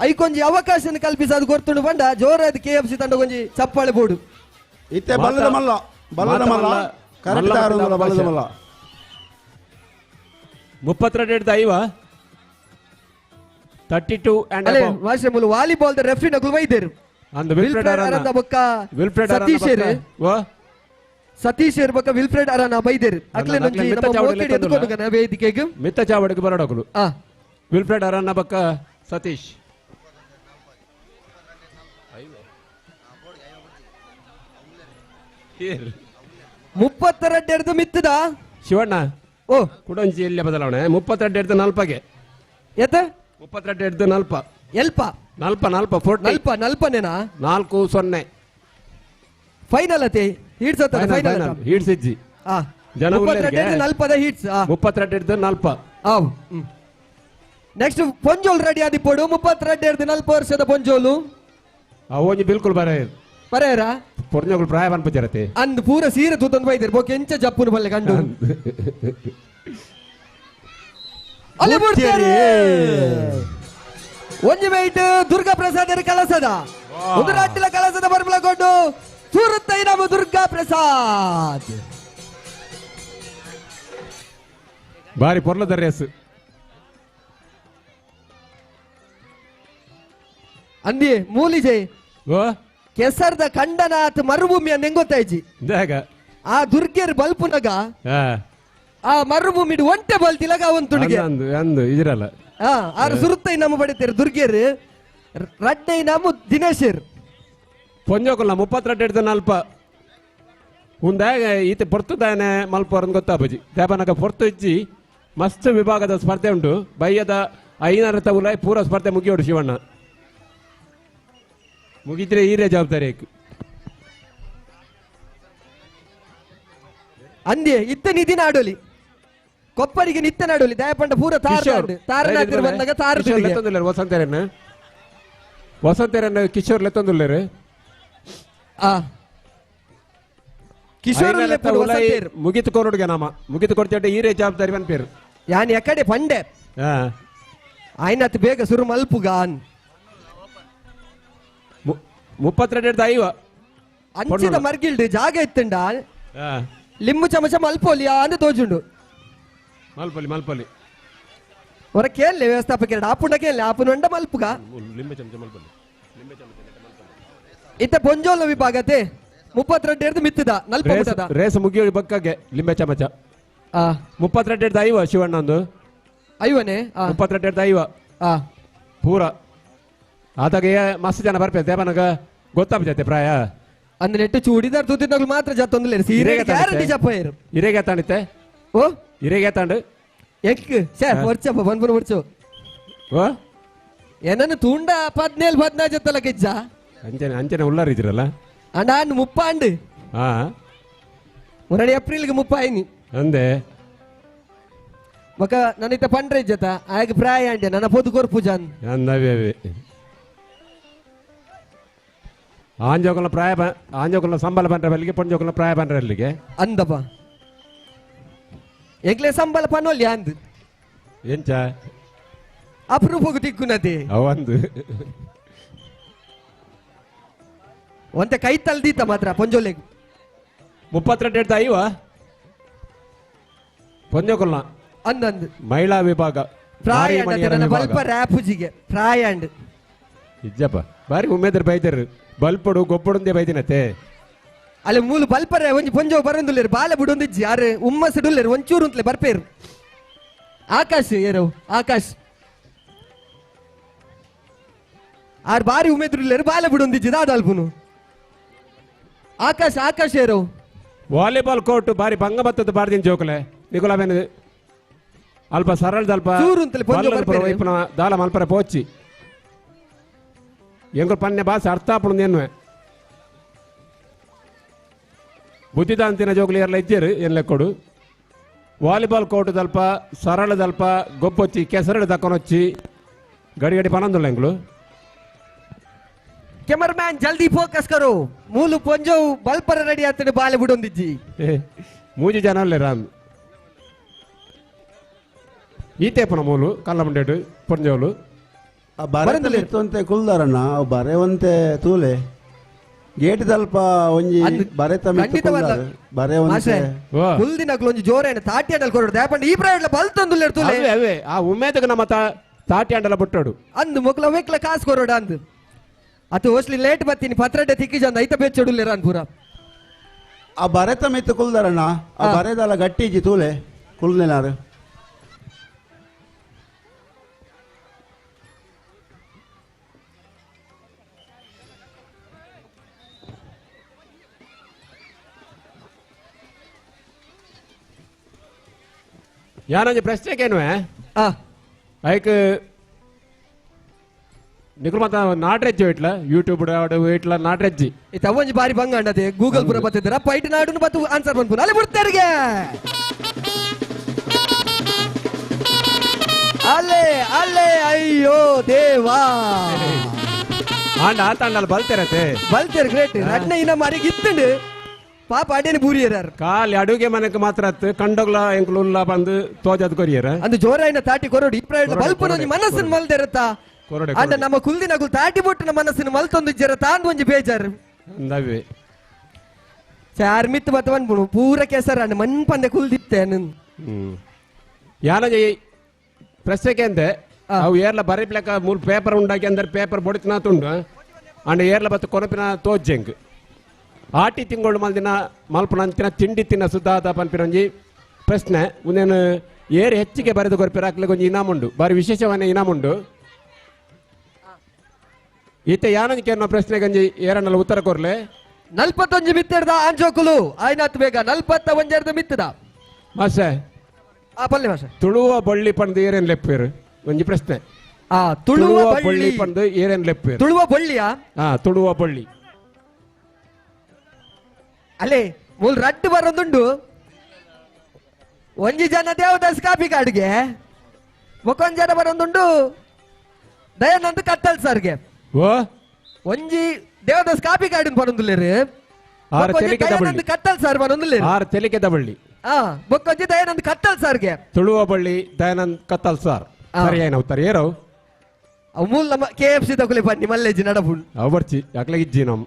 ಐಕೊಂಜಿ ಅವಕಾಶ ಕಲ್ಪಿಸದು ಕೊರ್ತುಂಡು ಬಂಡ ಜೋರಾದ K F C ತಂಡ ಒಂಜಿ ಚಪ್ಪಾಳೆ ಬೋಡು
ಇತ್ತೆ ಬಲ್ಲದ ಮಲ್ಲ ಬಲ್ಲದ ಮಲ್ಲ ಕರೆಕ್ಟ್ ಆರುಂದಲ್ಲ ಬಲ್ಲದ ಮಲ್ಲ
32 ಐವ 32 ಅಂಡ್
ಅಲೆ ಮಾಸ್ಟರ್ ಮೂಲ volleyball the referee ನಕುಲ್ ವೈದೇರು
ಅಂದ ವಿಲ್ಫ್ರೆಡ್ ಅರನ
ಬೊಕ್ಕ
ವಿಲ್ಫ್ರೆಡ್
ಸತೀಶ್ ಸತೀಶ್ ಬೊಕ್ಕ ವಿಲ್ಫ್ರೆಡ್ ಅರನ ಬೈದೇರು ಅಕ್ಲೆ ಒಂಜಿ ನಮ್ಮ ಮೋಕೆಡ್ ಎದುಕೊಂಡು ಗನ ವೇದಿಕೆಗೆ
ಮಿತ್ತ ಚಾವಡಿಗೆ ಬರಡಕುಲು ವಿಲ್ಫ್ರೆಡ್ ಅರನ ಬೊಕ್ಕ ಸತೀಶ್
32 ಮಿತ್ತದ
ಶಿವಣ್ಣ
ಓ
ಕುಡಂಚಿ ಎಲ್ಲೇ ಬದಲಾವಣೆ 32 ನಾಲ್ಪಗೆ
ಎತ್ತ
32 ನಾಲ್ಪ
ಎಲ್ಪ
ನಾಲ್ಪ ನಾಲ್ಪ ಫೋರ್ಟಿ
ನಲ್ಪ ನಲ್ಪನೇನಾ
4 0
ಫೈನಲ್ ಅತೆ ಹೀಟ್ಸ್ ಅತ್ತ ಫೈನಲ್
ಹೀಟ್ಸ್ ಇಜ್ಜಿ ಜನ
32 ನಲ್ಪದ ಹೀಟ್ಸ್
32 ನಾಲ್ಪ
ಆವ್ ನೆಕ್ಸ್ಟ್ ಪೊಂಜೋಲ್ ರೆಡಿ ಆದಿಪ್ಪೋಡು 32 ನಲ್ಪ ವರ್ಷದ ಪೊಂಜೋಲು
ಒಂಜಿ ಬಿಲ್ಕುಲ್ ಬರ
ಬರೇರಾ
ಪೊರ್ಜೋಗಳು ಪ್ರಾಯ ಪನ್ಪುಜರತೆ
ಅಂದ್ ಪೂರ ಸೀರೆ ತೂತೊಂದು ಬೈದೇರು ಬೋಕೆ ಎಂಚ ಜಪ್ಪುನು ಬಲ್ಲೆ ಕಂಡು ಅಲೆ ಬಿಡ್ತಾರೆ ಒಂಜಿ ಮೈಟ್ ದುರ್ಗಾ ಪ್ರಸಾದ್ ಕಲಸದ ಒಂದು ರಾಟಿಲ ಕಲಸದ ಬರ್ಬಲ ಕೊಟ್ಟು ಸೂರತ್ ನಮ್ಮ ದುರ್ಗಾ ಪ್ರಸಾದ್
ಬಾರಿ ಪೊರ್ಲದ ರೇಸ್
ಅಂದಿ ಮೂಲಿ ಜೈ ಕೆಸರ್ದ ಖಂಡನಾಥ್ ಮರುಭೂಮಿ ಅಂದ್ ಗೊತ್ತಾಯ್ಜಿ ಆ ದುರ್ಗೆರ್ ಬಲ್ಪುನಗ ಆ ಮರುಭೂಮಿ ಒಂಟೆ ಬಲ್ತಿಲಗ ಅವನ್ ತುಡಿಗೆ
ಇದಿರಲ್ಲ
ಆರು ಸುರುತ್ತೈ ನಮ್ಮ ಪಡಿತೇರು ದುರ್ಗೆರ್ ರಡ್ಡೈ ನಮ್ಮ ದಿನೇಶರ್
ಪೊಂಜೋಕುಲ್ಲ 32 ನಾಲ್ಪ ಉಂದಾಗ ಈತ ಪೊರ್ತುದಾನೆ ಮಲ್ಪೋರನ್ ಗೊತ್ತಾಪುಜಿ ದೇಪನಕ ಪೊರ್ತು ಇಜ್ಜಿ ಮಸ್ತ್ ವಿಭಾಗದ ಸ್ಪರ್ಧೆ ಉಂಟು ಬಯ್ಯದ 500 ತಗುಲಾಯ್ ಪೂರ ಸ್ಪರ್ಧೆ ಮುಗಿಯೋಡು ಶಿವಣ್ಣ ಮುಗಿದ್ರೆ ಈರೇ ಜವಾಬ್ದಾರಿ
ಅಂದೆ ಇತ್ತ ನಿಧಿ ನಾಡೋಲಿ ಕೊಪ್ಪರಿಗೆ ನಿತ್ಯ ನಾಡೋಲಿ ದಯಪಂಡ ಪೂರ ತಾರ ತಾರನಾತಿರು ಬಂದಾಗ ತಾರ
ವಸಂತರೇನ ವಸಂತರನ್ನು ಕಿಶೋರ್ ಲೆತ್ತೊಂದುಲ್ಲೇರು
ಕಿಶೋರ್
ಮುಗಿತು ಕೊರಡುಗೆ ನಾಮ ಮುಗಿತು ಕೊಡ್ತೇಟೆ ಈರೇ ಜವಾಬ್ದಾರಿ ಪನ್ಪೇರು
ಯಾನ್ ಎಕಡೆ ಪಂಡೆ ಆಯ್ನತ್ ಬೇಗ ಸುರು ಮಲ್ಪುಗಾನ್
32 ಐವ
ಅಂಚಿದ ಮರ್ಗಿಲ್ಡು ಜಾಗ ಇತ್ತುಂಡ ಲಿಂಬು ಚಮಚ ಮಲ್ಪೋಲಿ ಅಂದು ತೋಜುಂಡು
ಮಲ್ಪೊಲಿ ಮಲ್ಪೊಲಿ
ಹೊರ ಕೇಳಲೆ ವ್ಯವಸ್ಥಾಪಕ ಆಪುಂಡ ಕೇಳಲೆ ಆಪುನ ಮಲ್ಪುಗ
ಲಿಂಬೆ ಚಮಚ ಮಲ್ಪೊಲಿ
ಇತ್ತ ಪೊಂಜೋಲ ವಿಭಾಗತೆ 32 ಮಿತ್ತದ ನಲ್ಪ
ರೇಸ್ ಮುಗಿಯೋ ಬಕ್ಕಾಗೆ ಲಿಂಬೆ ಚಮಚ 32 ಐವ ಶಿವಣ್ಣ ಒಂದು
ಐವನೇ
32 ಐವ ಪೂರ ಆದಾಗ ಮಸ್ತ್ ಜನ ಬರ್ಪೆ ದೇವನಗ ಗೊತ್ತಾಗ್ತೈತೆ ಪ್ರಾಯ
ಅಂದ್ರೆ ನೆಟ್ಟು ಚೂಡಿದಾರ್ ತೂತಿದ್ದಾಗಲೂ ಮಾತ್ರ ಜತ್ತೊಂದಿಲ್ಲ ಸೀರೆ ಗ್ಯಾರಂಟಿ ಜಪ್ಪ
ಇರೇಗೆ ತಾಣಿತೆ
ಓ
ಇರೇಗೆ ತಾಂಡು
ಎಕ್ ಸರ್ ವರ್ಚಪ್ಪ ಬಂದ್ಬರು ವರ್ಚು
ಓ
ಏನನ್ನು ತೂಂಡ 17 14 ಜತ್ತಲ ಕಿಜ್ಜ
ಅಂಚನೆ ಅಂಚನೆ ಉಳ್ಳಾರಿದ್ರಲ್ಲ
ಅಂಡ ಮುಪ್ಪಾಂಡು
ಹಾ
ಮುರಡಿ ಏಪ್ರಿಲ್ಗೆ ಮುಪ್ಪಾಯಿನಿ
ಅಂದೆ
ಮಕ ನನ್ನಿತ ಪಂಡ್ರೆ ಜತ ಆಗ ಪ್ರಾಯ ಅಂಡೆ ನನ್ನ ಪೊದು ಕೊರ್ಪು ಜನ್
ಅಂದವೇ ಆಂಜೋಕಲ ಪ್ರಾಯ ಆಂಜೋಕಲ ಸಂಬಳ ಬಂದ್ರೆ ಅಲ್ಲಿಗೆ ಪೊಂಜೋಕಲ ಪ್ರಾಯ ಬಂದ್ರೆ ಅಲ್ಲಿಗೆ
ಅಂದಪ್ಪ ಎಗ್ಲೆ ಸಂಬಳ ಪನೋಲಿ ಅಂದ್
ಎಂಚ
ಅಪರೂಪಕ್ಕೆ ತಿಕ್ಕುನತೆ
ಅವಂದು
ಒಂತೆ ಕೈ ತಲ್ದೀತ ಮಾತ್ರ ಪೊಂಜೋಲೆಗ್
32 ಐವ ಪೊಂಜೋಕಲ್ನ
ಅಂದಂದು
ಮಹಿಳಾ ವಿಭಾಗ
ಪ್ರಾಯ ಬಲ್ಪ ರ್ಯಾಪುಜಿಗೆ ಪ್ರಾಯ ಅಂಡ್
ಇಜ್ಜಪ್ಪ ಬಾರಿ ಉಮೇದ್ರ ಬೈದರು ಬಲ್ಪಡು ಗೊಬ್ಬಡುಂದೇ ಬೈದಿನತೆ
ಅಲ್ಲಿ ಮೂಲು ಬಲ್ಪರೆ ಒಂಜಿ ಪೊಂಜೋ ಬರಂದುಲ್ಲೇರು ಬಾಲೆ ಬುಡೊಂದಿಜ್ಜಿ ಯಾರು ಉಮ್ಮಸಿಡುಲ್ಲೇರು ಒಂಚೂರು ಅಂತಲೇ ಬರ್ಪೇರು ಆಕಾಶ್ ಏರೋ ಆಕಾಶ್ ಆರು ಬಾರಿ ಉಮೇದ್ರುಲ್ಲೇರು ಬಾಲೆ ಬುಡೊಂದಿಜ್ಜಿ ದಾದಾಲ್ಪುನು ಆಕಾಶ್ ಆಕಾಶ್ ಏರೋ
ವಾಲಿಬಾಲ್ ಕೋರ್ಟ್ ಬಾರಿ ಭಂಗ ಬತ್ತದ ಬಾರ್ದಿನ ಜೋಕಲೆ ನಿಕೋಲಾಬೇನ ಅಲ್ಪ ಸರಳದ ಅಲ್ಪ ದಾಲ ಮಲ್ಪರ ಪೋಚಿ ಎಂಗುಲ್ ಪನ್ನೆ ಬಾಸ ಅರ್ಥ ಆಪುಂಡು ಎನ್ನುವೆ ಬುದ್ಧಿದಾಂತಿನ ಜೋಗುಲು ಎಲ್ಲ ಇದ್ದೀರು ಏನ್ ಲೆಕ್ಕೊಡು ವಾಲಿಬಾಲ್ ಕೋರ್ಟ್ ದಲ್ಪ ಸರಳದಲ್ಪ ಗೊಬ್ಬೊಚ್ಚಿ ಕೆಸರಡು ತಕ್ಕೊನೊಚ್ಚಿ ಗಡಿ ಗಡಿ ಪನೊಂದುಲ್ಲ ಎಂಗುಲು
ಕ್ಯಾಮರಾಮ್ಯಾನ್ ಜಲ್ದಿ ಫೋಕಸ್ ಕರೋ ಮೂಲು ಪೊಂಜೋ ಬಲ್ಪರ ರೆಡಿ ಆತನೆ ಬಾಲೆ ಬುಡೊಂದಿಜ್ಜಿ
ಮೂಜಿ ಜನ ಅಲ್ಲೇ ರಾಮ್ ಈತೇಪನ ಮೂಲು ಕಲ್ಲಮುಂಡೇಡು ಪೊಂಜೋಲು
ಬರೆ ಕುಲ್ದಾರಣ್ಣ ಅವು ಬರೆವಂತೆ ತೂಲೆ ಗೇಟ್ ದಲ್ಪ ಒಂಜಿ ಬರೆತ ಬರೆ ಒಂತೆ
ಕುಲ್ದಿನಕ್ಲು ಒಂಜಿ ಜೋರೇನ ತಾಟಿ ಅಂಡಲ್ ಕೊರಡು ದಾಪಂಡ ಈ ಪ್ರಾಯಡ್ಲ ಬಲ್ತೊಂದುಲ್ಲೇರು ತೂಲೆ
ಅವೇ ಅವೇ ಆ ಉಮೇದಗ ನಮ್ಮ ತಾಟಿ ಅಂಡಲ ಬುಟ್ಟೋಡು
ಅಂದು ಮೊಕ್ಲ ಮೆಕ್ಲ ಕಾಸು ಕೊರಡು ಅಂದು ಅತು ಓಸ್ಲಿ ಲೇಟ್ ಬತ್ತೀನಿ ಪತ್ರಡ್ಡೆ ತಿಕ್ಕಿಜಂದ ಐತ ಬೆಚ್ಚಡುಲ್ಲೇರ ಅನ್ ಪೂರ
ಆ ಬರೆತ ಮೆತ್ತು ಕುಲ್ದಾರಣ್ಣ ಆ ಬರೆದಲ್ಲ ಗಟ್ಟಿಜಿ ತೂಲೆ ಕುಲ್ದಿನಾರು
ಯಾನೊಂಜಿ ಪ್ರಶ್ನೆಗೇನುವೆ ಐಕ್ ನಿಕುಲು ಮಾತ ನಾಡ್ರೆಜ್ಜಿ ಇಟ್ಲ ಯೂಟ್ಯೂಬ್ ಇಟ್ಲ ನಾಡ್ರೆಜ್ಜಿ
ಇತ್ತ ಒಂಜಿ ಬಾರಿ ಬಂಗ ಅಂಡದೆ ಗೂಗಲ್ ಪುರ ಬತ್ತಿದ್ರ ಪೈಟ್ ನಾಡುನು ಬತ್ತು ಆನ್ಸರ್ ಬಂದ್ಪುನ ಅಲ್ಲೇ ಬಿಡ್ತಾರಿಗೆ ಅಲ್ಲೇ ಅಲ್ಲೇ ಅಯ್ಯೋ ದೇವಾ
ಆಂಡ ಆತಾಂಡಲ್ ಬಲ್ತೆರತೆ
ಬಲ್ತೆರ್ ಗ್ರೇಟ್ ರಡ್ನ ಇನ ಮಾರಿಗೆ ಇತ್ತುಂಡು ಪಾಪ ಅಡೇನು ಬೂರಿಯರಾರು
ಕಾಲಿ ಅಡುಗೆ ಮನೆಗೆ ಮಾತ್ರ ಕಂಡೋಗ್ಲ ಎಂಕುಲುಲ್ಲ ಬಂದು ತೋಜದ್ ಕೊರಿಯರ
ಅಂದು ಜೋರಾಯಿನ ತಾಟಿ ಕೊರಡು ಈ ಪ್ರಾಯದ ಬಲ್ಪನ ಒಂಜಿ ಮನಸ್ಸಿನ ಮಲ್ದೆರತ ಅಂಡ ನಮ್ಮ ಕುಲ್ದಿನಗುಲ್ ತಾಟಿ ಬೊಟ್ಟಿನ ಮನಸ್ಸಿನ ಮಲ್ತೊಂದು ಜರ ತಾಂದು ಒಂಜಿ ಬೇಜಾರು
ಅಂದವೇ
ಚಾರ್ ಮಿತ್ ಬತ್ತ ಬಂದ್ಬಿಡು ಪೂರ ಕೆಸರ ಅಣ್ಣ ಮನ್ಪಂದೆ ಕುಲ್ದಿತ್ತೆ
ಯಾನಜಿ ಪ್ರಶ್ನೆಗೆ ಅಂದೆ ಅವು ಏರ್ಲ ಬರೀಪ್ಲಕ ಮೂಲ ಪೇಪರ್ ಉಂಡಾಕಿ ಅಂದ್ರೆ ಪೇಪರ್ ಬೊಡಿತನ ತುಂಡು ಅಂಡ ಏರ್ಲ ಬತ್ತ ಕೊನಪಿನ ತೋಜೆಂಗ್ ಆಟಿ ತಿಂಗಳು ಮಲ್ದಿನ ಮಲ್ಪನಂತಿನ ತಿಂಡಿ ತಿನ್ನ ಸುದ್ದಾದ ಪನ್ಪಿನೊಂಜಿ ಪ್ರಶ್ನೆ ಒಂದೇನು ಏರು ಹೆಚ್ಚಿಗೆ ಬರೆದು ಕೊರ್ಪಿರ ಹಾಕ್ಲಿಕ್ಕೆ ಒಂಜಿ ಇನಾಮುಂಡು ಬಾರಿ ವಿಶೇಷವಾದ ಇನಾಮುಂಡು ಈತ ಯಾನೊಂಜಿ ಕೇರ್ನ ಪ್ರಶ್ನೆ ಗಂಜಿ ಏರಣ್ಣಲ್ಲ ಉತ್ತರ ಕೊರ್ಲೆ
41 ಮಿತ್ತರ್ದ ಆಂಜೋಕುಲು ಆಯ್ನಾತ್ ಬೇಗ 41 ಮಿತ್ತದ
ಮಾಸೆ
ಆ ಪಲ್ಲೆ ಮಾಸೆ
ತುಳುವ ಬಳ್ಳಿ ಪಂದು ಏರೇನ್ ಲೆಪ್ಪೇರು ಒಂಜಿ ಪ್ರಶ್ನೆ
ಆ ತುಳುವ
ಬಳ್ಳಿ ಪಂದು ಏರೇನ್ ಲೆಪ್ಪೇರು
ತುಳುವ ಬಳ್ಳಿಯಾ
ಹಾ ತುಳುವ ಬಳ್ಳಿ
ಅಲ್ಲೇ ಮೂಲ ರಡ್ಡು ಬರೋದುಂಡು ಒಂಜಿ ಜನ ದೇವದಾಸ್ ಕಾಪಿ ಕಾಡಿಗೆ ಮುಕ್ಕೊಂದು ಜನ ಬರೋದುಂಡು ದಯಾನಂದ್ ಕತ್ತಲ್ ಸರ್ಗೆ
ಓ
ಒಂಜಿ ದೇವದಾಸ್ ಕಾಪಿ ಕಾಡಿನ ಪನೊಂದುಲ್ಲೇರು.
ಆರ್ ತೆಲಿಕೆದ ಬಳ್ಳಿ.
ಕತ್ತಲ್ ಸಾರ್ ಪನೊಂದುಲ್ಲೇರು.
ಆರ್ ತೆಲಿಕೆದ ಬಳ್ಳಿ.
ಬೊಕ್ಕೊಂಜಿ ದಯಾನಂದ್ ಕತ್ತಲ್ ಸಾರ್ಗೆ.
ತುಳುವ ಬಳ್ಳಿ ದಯಾನಂದ್ ಕತ್ತಲ್ ಸಾರ್. ಸರಿಯಾಯಿನ ಉತ್ತರ ಏರವು.
ಅವು ಮೂಲ ನಮ್ಮ K F C ತಗೊಳ್ಳಿ ಬನ್ನಿ ಮಲ್ಲೇಜಿ ನಡಪುಂಡು.
ಅವು ಬರ್ಚಿ ಯಾಕ್ಲೆ ಇಜ್ಜಿ ನಮ್ಮ.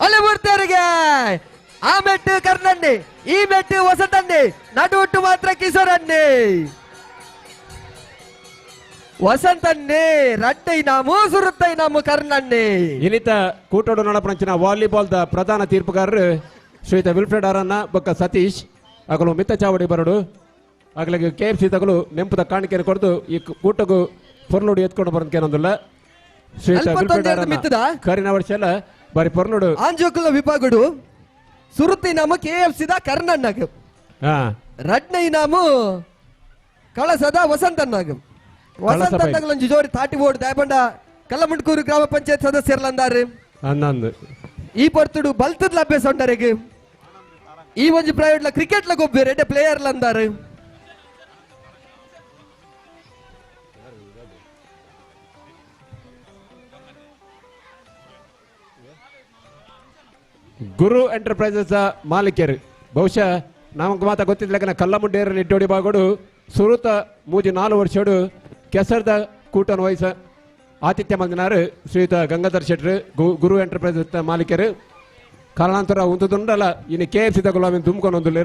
ಅಲ್ಲೇ ಬರ್ತಾರಿಗೆ ಆ ಮೆಟ್ಟು ಕರ್ನನ್ನಿ, ಈ ಮೆಟ್ಟು ವಸಂತನ್ನಿ, ನಡುಟ್ಟು ಮಾತ್ರ ಕಿಶೋರನ್ನಿ. ವಸಂತನ್ನೇ ರಡ್ಡೈ ನಾಮು ಸುರುತ್ತೈ ನಾಮು ಕರ್ನನ್ನೇ.
ಇನಿತ ಕೂಟೋಡು ನಡಪಂಚಿನ ವಾಲಿಬಾಲ್ the ಪ್ರಧಾನ ತೀರ್ಪುಗಾರರು ಶ್ರೀತ ವಿಲ್ಫ್ರೆಡ್ ಅರನ್ನ ಬೊಕ್ಕ ಸತೀಶ್ ಅಗಲು ಮಿತ್ತ ಚಾವಡಿ ಬರಡು. ಅಗಲಿಗೆ K F C ತಗಲು ನೆಂಪುದ ಕಾಣಿಕೆಯನ್ನು ಕೊಡ್ದು ಈ ಕೂಟಗೂ ಪೊರ್ಲುಡು ಎತ್ಕೊಂಡು ಬರೋದಕ್ಕೇನೊಂದಿಲ್ಲ. ಶ್ರೀತ ವಿಲ್ಫ್ರೆಡ್ ಅರನ್ನ ಕರಿನ ವರ್ಷ ಎಲ್ಲ ಬಾರಿ ಪೊರ್ಲುಡು.
ಆಂಜೋಕುಲ ವಿಭಾಗಡು ಸುರುತಿ ನಾಮ K F C the ಕರ್ನಣ್ಣಗ, ರಡ್ನೈ ನಾಮು ಕಳಸದ ವಸಂತಣ್ಣಗ. ವಸಂತಣ್ಣಗಲೊಂಜಿ ಜೋರಿ ತಾಟಿ ಬೋರ್ಡ್ ದಾಯಬಂಡ ಕಲ್ಲಮುಂಡ್ಕೂರು ಗ್ರಾಮ ಪಂಚಾಯತ್ ಸದಸ್ಯರ್ಲಂದಾರು. ಈ ಪೊರ್ತುಡು ಬಲ್ತದ ಅಭ್ಯಾಸ ಉಂಡರೆಗ್. ಈ ಒಂಜಿ ಪ್ರೈವೇಟ್ ಲ ಕ್ರಿಕೆಟ್ ಲ ಗೊಬ್ಬೆರ್ ಎಡ್ಡೆ ಪ್ಲೇಯರ್ ಲಂದಾರು.
ಗುರು ಎಂಟರ್ಪ್ರೈಸಸ್ ಮಾಲೀಕರು ಬಹುಶಃ ನಮಗೆ ಮಾತ ಗೊತ್ತಿಲ್ಲ. ಕಲ್ಲಮುಂಡೇರ ನಿಟ್ಟೋಡಿ ಬಾಗೋಡು ಸುರುತ ಮೂಜಿ ನಾಲು ವರ್ಷೋಡು ಕೆಸರ್ದ ಕೂಟನ ವಯಸ್ಸ ಆತಿಥ್ಯ ಮಂದಿನಾರು ಶ್ರೀಯುತ ಗಂಗಾಧರ್ ಶೆಟ್ರು ಗುರು ಎಂಟರ್ಪ್ರೈಸಸ್ ಮಾಲೀಕರು. ಕಾರಣಾಂತರ ಉಂತದುಂಡಲ್ಲ ಇನ್ನು K F C ತಗೊಳ್ಳ ತುಂಬ್ಕೊಂಡು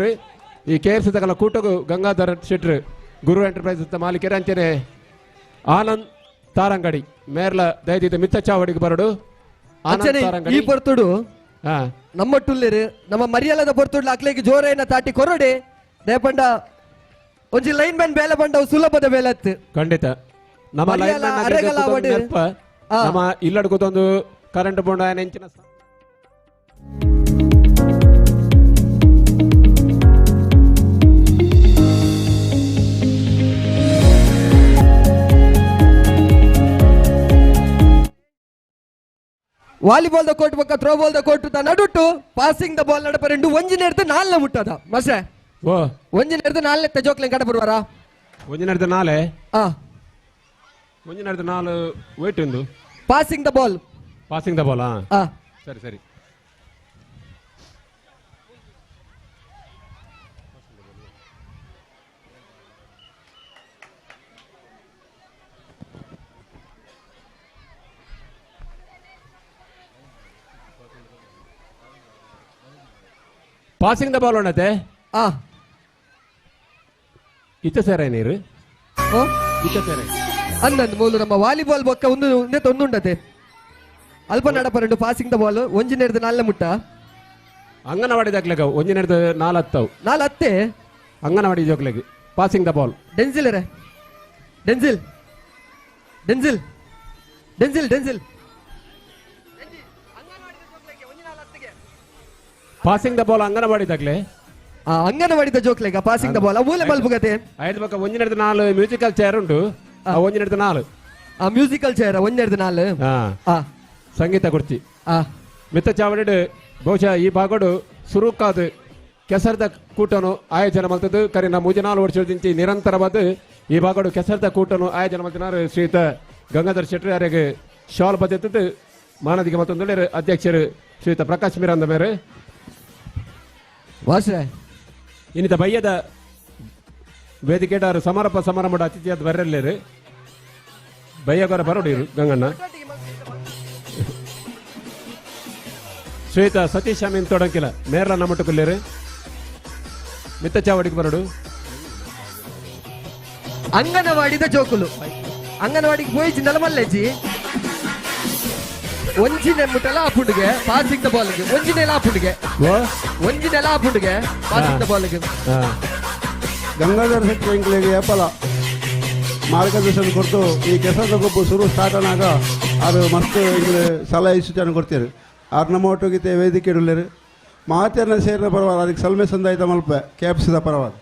ಈ K F C ತಗೊಳ್ಳ ಕೂಟಗೂ ಗಂಗಾಧರ್ ಶೆಟ್ರು ಗುರು ಎಂಟರ್ಪ್ರೈಸಸ್ ಮಾಲೀಕರು ಅಂಚನೆ ಆನಂದ್ ತಾರಂಗಡಿ ಮೇರ್ಲ ದಯದಿದ್ದ ಮಿತ್ತ ಚಾವಡಿಗೆ ಬರಡು.
ಈ ಪೊರ್ತುಡು ನಮ್ಮ ಟುಲ್ಲಿರು ನಮ್ಮ ಮರ್ಯಾಲದ ಪೊರ್ತುಡ್ಲ ಅಕ್ಲೆಗೆ ಜೋರೇನ ತಾಟಿ ಕೊರಡೆ ದೇಪಂಡ ಒಂಜಿ ಲೈನ್ ಮ್ಯಾನ್ ಬೇಲೆ ಬಂಡವು ಸುಲಭದ ಬೇಲೆ ಅತ್ತು.
ಖಂಡಿತ ನಮ್ಮ ಲೈನ್ ಮ್ಯಾನ್ ನಮ್ಮ ಇಲ್ಲಡ್ ಕೂತೊಂದು ಕರೆಂಟ್ ಬೋಂಡ ಎಂಚಿನ
volleyball the court ಬೊಕ್ಕ throw ball the court the ನಡುಟ್ಟು passing the ball ನಡಪರೆಂಡು ಒಂಜಿ ನೇರ್ದು ನಾಲ್ನೆ ಮುಟ್ಟದ ಮಸೆ. ಒಂಜಿ ನೇರ್ದು ನಾಲ್ನೆ ತೆಜೋಕ್ಲೆ ಕಡ ಬರುವಾರ.
ಒಂಜಿ ನೇರ್ದು ನಾಲೆ ಒಂಜಿ ನೇರ್ದು ನಾಲು ವೇಟ್ ಉಂದು.
Passing the ball.
Passing the ball. ಸರಿ ಸರಿ. Passing the ball ಉಂಡತೆ. ಇತ್ತ ಸೇರ ನೀರು ಇತ್ತ ಸೇರ
ಅಂದಂದು ಮೂಲು ನಮ್ಮ ವಾಲಿಬಾಲ್ ಬೊಕ್ಕ ಒಂದು ಒಂದುಂಡತೆ ಅಲ್ಪ ನಡಪರೆಂಡು passing the ball ಒಂಜಿ ನೇರ್ದು ನಾಲ್ನೆ ಮುಟ್ಟ.
ಅಂಗನವಾಡಿ ದಾಖಲೆಗ ಒಂಜಿ ನೇರ್ದು ನಾಲ್ಹತ್ತವು
ನಾಲ್ಹತ್ತೆ
ಅಂಗನವಾಡಿ ಜೋಕ್ಲೆಗ್ passing the ball.
Denzil ರೇ Denzil Denzil Denzil Denzil
passing the ball anganwadi ದಾಖಲೆ.
ಅಂಗನವಾಡಿದ ಜೋಕ್ಲೆಗ passing the ball ಮೂಲೆ ಮಲ್ಪುಗತೆ.
ಐದು ಪಕ್ಕ ಒಂಜಿ ನೇರ್ದು ನಾಲು ಮ್ಯೂಸಿಕಲ್ ಚೇರ್ ಉಂಟು. ಒಂಜಿ ನೇರ್ದು ನಾಲು
ಮ್ಯೂಸಿಕಲ್ ಚೇರ್ ಒಂಜಿ ನೇರ್ದು ನಾಲು
ಸಂಗೀತ ಕುರ್ಚಿ. ಮಿತ್ತ ಚಾವಡಿಡು ಬಹುಶಃ ಈ ಭಾಗಡು ಸುರುಕಾದ ಕೆಸರದ ಕೂಟನು ಆಯೋಜನೆ ಮಲ್ತದ್ದು. ಕರಿನ ಮೂಜಿ ನಾಲು ವರ್ಷದಿಂಚಿ ನಿರಂತರವಾದ ಈ ಭಾಗಡು ಕೆಸರದ ಕೂಟನು ಆಯೋಜನೆ ಮಲ್ತಿನಾರು ಶ್ರೀಯುತ ಗಂಗಾಧರ್ ಶೆಟ್ಟಿ ಅವರಿಗೆ ಶಾಲ್ ಬದ್ದದ್ದು ಮಾನದಿಗೆ ಮತ್ತೊಂದು ಅಧ್ಯಕ್ಷರು ಶ್ರೀಯುತ ಪ್ರಕಾಶ್ ಮಿರಾಂದ ಮೇರೆ. ಇನ್ನಿತ ಬಯ್ಯದ ವೇದಿಕೆಡಾರು ಸಮಾರಂಭ ಸಮಾರಂಭ ಅತಿಥಿಯಾದ ಬರಲೇರು ಬಯ್ಯಗರ ಬರೋಡಿರು ಗಂಗಣ್ಣ. ಶ್ರೀಯುತ ಸತೀಶ್ ಅಮೀನ್ ತೊಡಂಕಿಲ್ಲ ಮೇರ್ಲ ನಮ್ಮಟ್ಟುಕೊಲ್ಲೇರು ಮಿತ್ತ ಚಾವಡಿಗೆ ಬರಡು.
ಅಂಗನವಾಡಿದ ಜೋಕುಲು ಅಂಗನವಾಡಿಗೆ ಪೋಯಿ ಚಿಂದಲ ಮಲ್ಲೇಜಿ ಒಂಜಿನೆ ಮುಟ್ಟಲ ಆಪುಂಡುಗೆ ಪಾಸಿಂಗ್ the ಬಾಲ್ಗೆ ಒಂಜಿನೆಲ ಆಪುಂಡುಗೆ ಒಂಜಿನೆಲ ಆಪುಂಡುಗೆ ಪಾಸಿಂಗ್ the ಬಾಲ್ಗೆ.
ಗಂಗಾಧರ್ ಶೆಟ್ಟಿ ಎಂಕ್ಲೆಗ್ ಏಪಲ ಮಾರ್ಗದರ್ಶನ ಕೊಡ್ತು ಈ ಕೆಸರದ ಗೊಬ್ಬು ಶುರು ಸ್ಟಾರ್ಟ್ ಆನಾಗ ಅದು ಮಸ್ತ್ ಎಂಕ್ಲೆ ಸಲಹೆ ಸೂಚನೆ ಕೊಡ್ತೀರಿ. ಆರ್ ನಮ್ಮ ಒಟ್ಟುಗಿತೆ ವೇದಿಕೆ ಇಡಲೇರು ಮಾತೆಯನ್ನ ಸೇರಿದ ಪರವಾದ ಅದಕ್ಕೆ ಸಲ್ಮೆ ಸಂದಾಯಿತ ಮಲ್ಪೆ ಕ್ಯಾಪ್ಸಿದ ಪರವಾದ.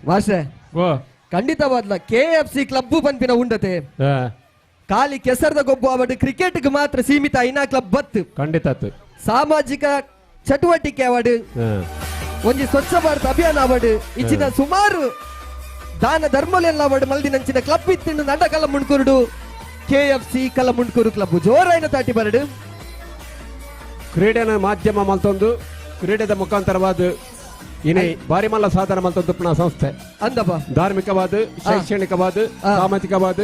ವಾಸೆ ಖಂಡಿತವಾದ್ಲ K F C club ಪನ್ಪಿನ ಉಂಡತೆ ಖಾಲಿ ಕೆಸರದ ಗೊಬ್ಬು ಅವಡು ಕ್ರಿಕೆಟ್ ಮಾತ್ರ ಸೀಮಿತ ಐನಾ ಕ್ಲಬ್ ಬತ್ತು.
ಖಂಡಿತ
ಸಾಮಾಜಿಕ ಚಟುವಟಿಕೆ ಅವಡು ಒಂಜಿ ಸ್ವಚ್ಛ ಭಾರತ ಅಭಿಯಾನ ಅವಡು ಇಚ್ಚಿನ ಸುಮಾರು ದಾನ ಧರ್ಮಲೆಲ್ಲ ವಡ್ ಮಲ್ದಿನಂಚಿನ ಕ್ಲಬ್ ಇತ್ತಿಂಡು ನಡ ಕಲ್ಲಮುಂಡ್ಕೂರುಡು ಕೆಎಫ್ಸಿ ಕಲ್ಲಮುಂಡ್ಕೂರು ಕ್ಲಬ್ ಜೋರಾಯಿನ ತಾಟಿ ಬರಡು.
ಕ್ರೀಡೆನ ಮಾಧ್ಯಮ ಮಲ್ತೊಂದು ಕ್ರೀಡೆದ ಮುಖಾಂತರವಾದ ಇನಿ ಬಾರಿ ಮಲ್ಲ ಸಾಧನ ಮಲ್ತೊಂದು ಪುನಃ ಸಂಸ್ಥೆ
ಅಂದಪ್ಪ
ಧಾರ್ಮಿಕವಾದ ಶೈಕ್ಷಣಿಕವಾದ ಸಾಮಾಜಿಕವಾದ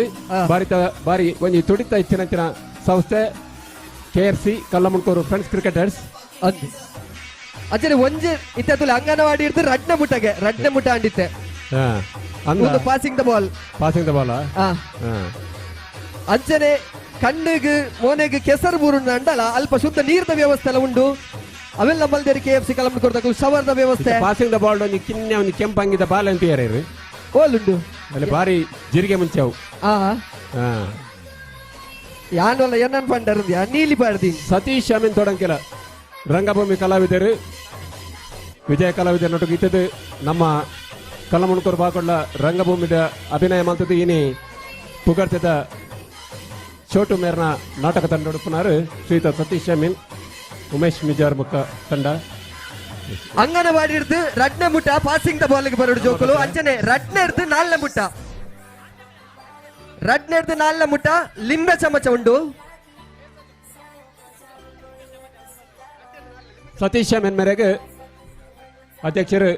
ಬಾರಿತ ಬಾರಿ ಒಂಜಿ ತುಡಿತ ಇತ್ತಿನಂಚಿನ ಸಂಸ್ಥೆ ಕೆಎಫ್ಸಿ ಕಲ್ಲಮುಂಡ್ಕೂರು ಫ್ರೆಂಡ್ಸ್ ಕ್ರಿಕೆಟರ್ಸ್.
ಅಂದ್ ಅಚ್ಚನೆ ಒಂಜಿ ಇತ್ತೆ ಅಂಗನವಾಡಿ ಇರ್ದು ರಡ್ನೆ ಮುಟ್ಟಗೆ ರಡ್ನೆ ಮುಟ್ಟ ಅಂಡಿತ್ತೆ. ಒಂದು passing the ball
passing the ball.
ಅಂಚನೆ ಕಣ್ಣಿಗೆ ಮೋನೆಗೆ ಕೆಸರು ಬೂರುಂಡು ಅಂಡಲ ಅಲ್ಪ ಶುದ್ಧ ನೀರ್ದ ವ್ಯವಸ್ಥೆ ಎಲ್ಲ ಉಂಡು. ಅವೆಲ್ಲ ಮಲ್ದೇರಿ ಕೆ ಎಫ್ ಸಿ ಕಲಮುಂಡ್ಕೂರು ಶವರ್ದ ವ್ಯವಸ್ಥೆ.
ಪಾಸಿಂಗ್ the ball ಒಂಜಿ ಕಿನ್ನೆ ಒಂಜಿ ಕೆಂಪಂಗಿದ ಬಾಲ್ ಅಂತ ಯಾರು
ಓಲುಂಡು
ಅಲ್ಲಿ ಬಾರಿ ಜಿರಿಗೆ ಮುಂಚೆ ಅವು.
ಯಾನಲ್ಲ ಏನನ್ ಪಂಡರ್ ನೀಲಿ ಪಾಡ್ದಿ.
ಸತೀಶ್ ಅಮೀನ್ ತೊಡಂಕೆಲ ರಂಗಭೂಮಿ ಕಲಾವಿದರು ವಿಜಯ ಕಲಾವಿದರ ನಟು ಇತ್ತದು ನಮ್ಮ ಕಲ್ಲಮುಣ್ಕೂರು ಬಾಕೊಂಡ ರಂಗಭೂಮಿದ ಅಭಿನಯ ಮಲ್ತದ್ದು ಇನಿ ಪುಗರ್ತೆದ ಚೋಟು ಮೇರ್ನ ನಾಟಕ ತಂಡ ಉಡುಪುನಾರು ಶ್ರೀತ ಸತೀಶ್ ಅಮೀನ್ ಉಮೇಶ್ ಮಿಜಾರ್ ಮುಖ ತಂಡ.
ಅಂಗನವಾಡಿ ಇರ್ದು ರಡ್ನೆ ಮುಟ್ಟ ಪಾಸಿಂಗ್ the ball ಬರೋಡು ಜೋಕುಲು. ಅಂಚನೆ ರಡ್ನೆ ಇರ್ದು ನಾಲ್ನೆ ಮುಟ್ಟ ರಡ್ನೆ ಇರ್ದು ನಾಲ್ನೆ ಮುಟ್ಟ ಲಿಂಬೆ ಚಮಚ ಉಂಡು.
ಸತೀಶ್ ಅಮೀನ್ ಮೇರೆಗೆ ಅಧ್ಯಕ್ಷರು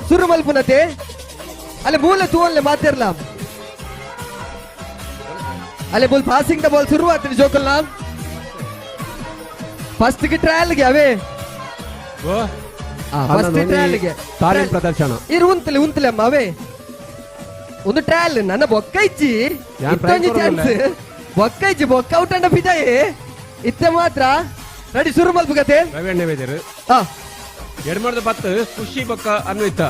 ಸುರು ಮಲ್ಪುನತೆ ಅಲ್ಲಿ ಮೂಲ ತೂವಲ್ಲೆ ಮಾತಿರ್ಲ ಅಲ್ಲಿ ಬೋಲ್ ಪಾಸಿಂಗ್ the ball ಶುರು ಆಗ್ತದೆ ಜೋಕಲ್ನ ಫಸ್ಟ್ ಗೆ ಟ್ರಯಲ್ ಗೆ ಅವೇ ಫಸ್ಟ್ ಟ್ರಯಲ್ ಗೆ
ತಾಲೀಮ್ ಪ್ರದರ್ಶನ
ಇರು ಉಂತಲೆ ಉಂತಲೆ ಅಮ್ಮ ಅವೇ ಒಂದು ಟ್ರಯಲ್ ನನ್ನ ಬೊಕ್ಕ ಇಜ್ಜಿ
ಯಾನ್ try
ಇತ್ತೊಂಜಿ ಚಾನ್ಸ್ ಬೊಕ್ಕ ಇಜ್ಜಿ ಬೊಕ್ಕ ಔಟ್ ಅಂಡ ಬಿಜಾಯೆ ಇತ್ತೆ ಮಾತ್ರ ರೆಡಿ ಶುರು ಮಲ್ಪು ಕತೆ
ರವಿ ವೇದರು ಎಡ್ಮರ್ದ ಬತ್ತು ಖುಷಿ ಬೊಕ್ಕ ಅನ್ವಿತ.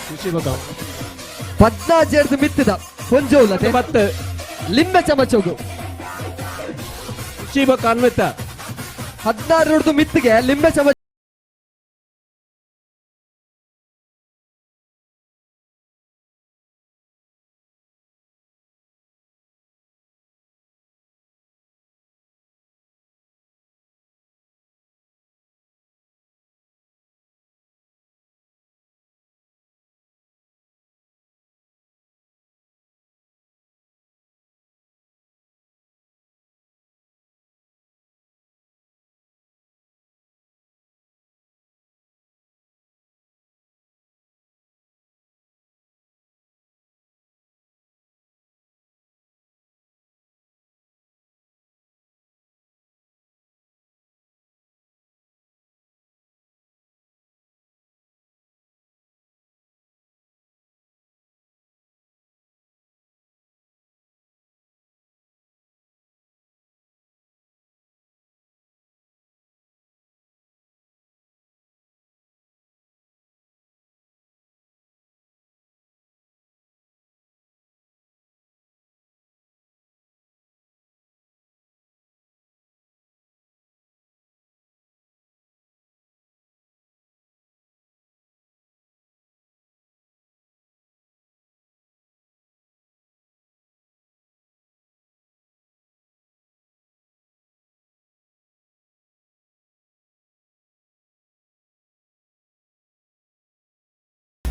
ಖುಷಿ ಬೊಕ್ಕ
ಪದ್ನಾಜೆರ್ದು ಮಿತ್ತದ ಕೊಂಜೋಲತೆ
ಬತ್ತು
ಲಿಂಬೆ ಚಮಚೋಗು
ಖುಷಿ ಬೊಕ್ಕ ಅನ್ವಿತ
16 ಮಿತ್ತಿಗೆ ಲಿಂಬೆ ಚಮಚ.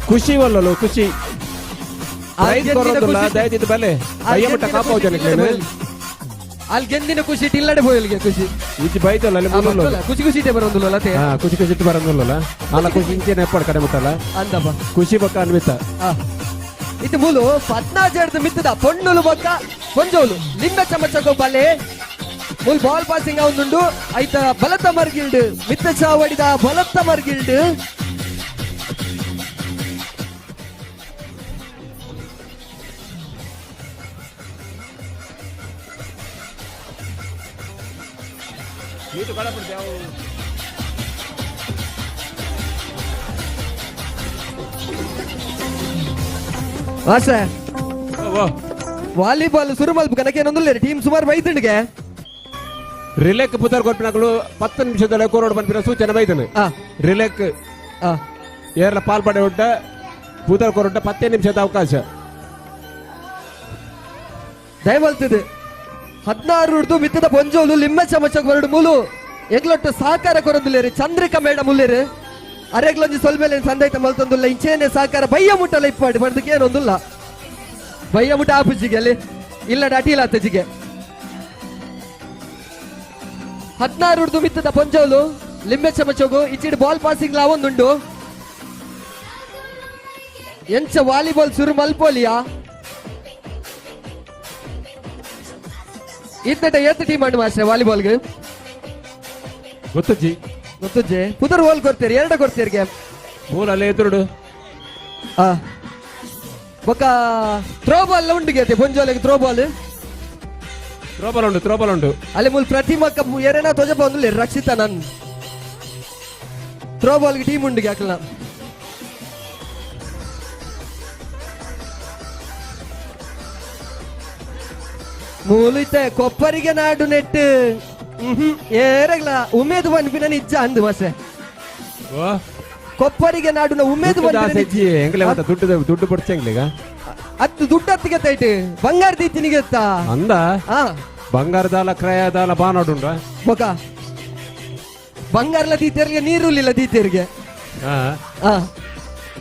ಖುಷಿ ವಲ್ಲಲು ಖುಷಿ ಪ್ರೈಸ್ ಕೊರೋದಿಲ್ಲ ದಯದಿದ್ದು ಬಲೆ ಅಯ್ಯಮಟ್ಟ ಕಾಪಾವು ಜನಕ್ಕೆ
ಅಲ್ಲಿ ಗೆಂದಿನ ಖುಷಿ ಇಲ್ಲಡೆ ಪೋಯಲ್ಗೆ ಖುಷಿ
ಇಜ್ಜಿ ಬೈತಲ್ಲ ಅಲ್ಲಿ ಮುಲ್ಲಲ್ಲ
ಖುಷಿ ಖುಷಿ ಇಟ್ಟೆ ಬರೋದಿಲ್ಲ ಅತ್ತೆ
ಹಾ ಖುಷಿ ಖುಷಿ ಇಟ್ಟು ಬರೋದಿಲ್ಲಲ್ಲ ಅಲ್ಲ ಖುಷಿ ಇಂಚೇನೆ ಎಪ್ಪಡು ಕಡೆ ಮುಟ್ಟಲ್ಲ
ಅಂದಪ್ಪ
ಖುಷಿ ಬಕ್ಕ ಅನ್ವಿತ
ಇದು ಮೂಲು ಪದ್ನಾಜರ್ದು ಮಿತ್ತದ ಪೊಣ್ಣುಲು ಬಕ್ಕ ಪೊಂಜೋಲು ಲಿಂಬೆ ಚಮಚಕೋ ಬಲೆ ಮೂಲು ಬಾಲ್ ಪಾಸಿಂಗ್ ಅವನುಂಡು ಐತ ಬಲತ ಮರ್ಗಿಲ್ಡ್ ಮಿತ್ತ ಚಾವಡಿದ ಬಲತ್ತ ಮರ್ಗಿಲ್ಡ್ ಆಸೆ ವಾಲಿಬಾಲ್ ಸುರುಮಲ್ಪ ಕನಕೇನೊಂದುಲ್ಲೇರು ಟೀಮ್ ಸುಮಾರು ಬೈತಂಡಿಗೆ
ರಿಲೇಕ್ ಪುದರ್ ಕೊಟ್ಟಿನಗಳು 10 ನಿಮಿಷದಲ್ಲಿ ಕೋರೋಡ್ ಬಂದಿರೋ ಸೂಚನೆ ಬೈದನು ರಿಲೇಕ್ ಏರ್ಲ ಪಾಲ್ಪಡೆ ಉಂಟ ಪುದರ್ ಕೊರೊಡ್ಡ 10 ನಿಮಿಷದ ಅವಕಾಶ
ದಯಮಲ್ತದೆ 16 ಹಿಡ್ದು ಮಿತ್ತದ ಪೊಂಜೋಲು ಲಿಂಬೆ ಚಮಚ ಬರಡು ಮೂಲು ಎಗ್ಲೊಟ್ಟು ಸಹಕಾರ ಕೊರೊಂದುಲ್ಲೇರು ಚಂದ್ರಿಕಾ ಮೇಡಮ್ ಉಲ್ಲೇರು ಅರೆಗ್ಲೊಂಜಿ ಸೊಲ್ಮೇಲೆ ಸಂದೈತ ಮಲ್ತೊಂದುಲ್ಲ ಇಂಚೇನೆ ಸಹಕಾರ ಬಯ್ಯ ಮುಟ್ಟಲ ಇಪ್ಪಾಡು ಬಡ್ದಕ್ಕೆ ಏನೊಂದುಲ್ಲ ಬಯ್ಯ ಮುಟ್ಟ ಆಪುಜಿಗೆ ಅಲ್ಲಿ ಇಲ್ಲ ಅಟೀಲ ಆತಜಿಗೆ 16 ಹಿಡ್ದು ಮಿತ್ತದ ಪೊಂಜೋಲು ಲಿಂಬೆ ಚಮಚಗು ಇಚ್ಚಿಡ್ ಬಾಲ್ ಪಾಸಿಂಗ್ ಲಾವೊಂದುಂಡು ಎಂಚ ವಾಲಿಬಾಲ್ ಸುರು ಮಲ್ಪೋಲಿಯಾ ಇತ್ತಟ ಏತ್ ಟೀಮ್ ಅಂಡು ಮಾಸ್ಟರ್ ವಾಲಿಬಾಲ್ಗೆ
ಗೊತ್ತಜ್ಜಿ
ಗೊತ್ತಜ್ಜಿ ಪುದರ್ ಹೋಲ್ ಕೊಡ್ತೀರಿ ಎರಡು ಕೊಡ್ತೀರಿ ಗೇಮ್
ಮೂಲ ಎದುರುಡು
ಬೊಕ್ಕ ಥ್ರೋ ಬಾಲ್ ಉಂಡು ಗೇತೆ ಪೊಂಜೋಲೆಗೆ throw ball
throw ball ಉಂಡು ಥ್ರೋ ಬಾಲ್ ಉಂಡು
ಅಲ್ಲಿ ಮೂಲ ಪ್ರತಿಮಕ್ಕ ಏರೇನಾ ತೋಜಪ್ಪ ಒಂದು ರಕ್ಷಿತಾ ನನ್ ಥ್ರೋ ಬಾಲ್ಗೆ ಟೀಮ್ ಉಂಡು ಯಾಕಲ್ಲ ಮೂಲಿತೆ ಕೊಪ್ಪರಿಗೆ ನಾಡು ನೆಟ್ಟು ಏರಗ್ಲ ಉಮೇದು ಪನ್ಪಿನ ನಿಜ ಅಂದು ಮಸೆ ಕೊಪ್ಪರಿಗೆ ನಾಡುನ ಉಮೇದು
ದುಡ್ಡು ದುಡ್ಡು ಪಡ್ಚಂಗ್ಲಿಗ
ಅತ್ತು ದುಡ್ಡು ಹತ್ತಿಗೆ ತೈಟ್ ಬಂಗಾರ ದೀತಿನಿಗೆ
ಅಂದ ಬಂಗಾರದಾಲ ಕ್ರಯದಾಲ ಬಾನಾಡುಂಡ
ಬೊಕ ಬಂಗಾರಲ ದೀತಿಯರಿಗೆ ನೀರುಳ್ಳಿಲ್ಲ ದೀತಿಯರಿಗೆ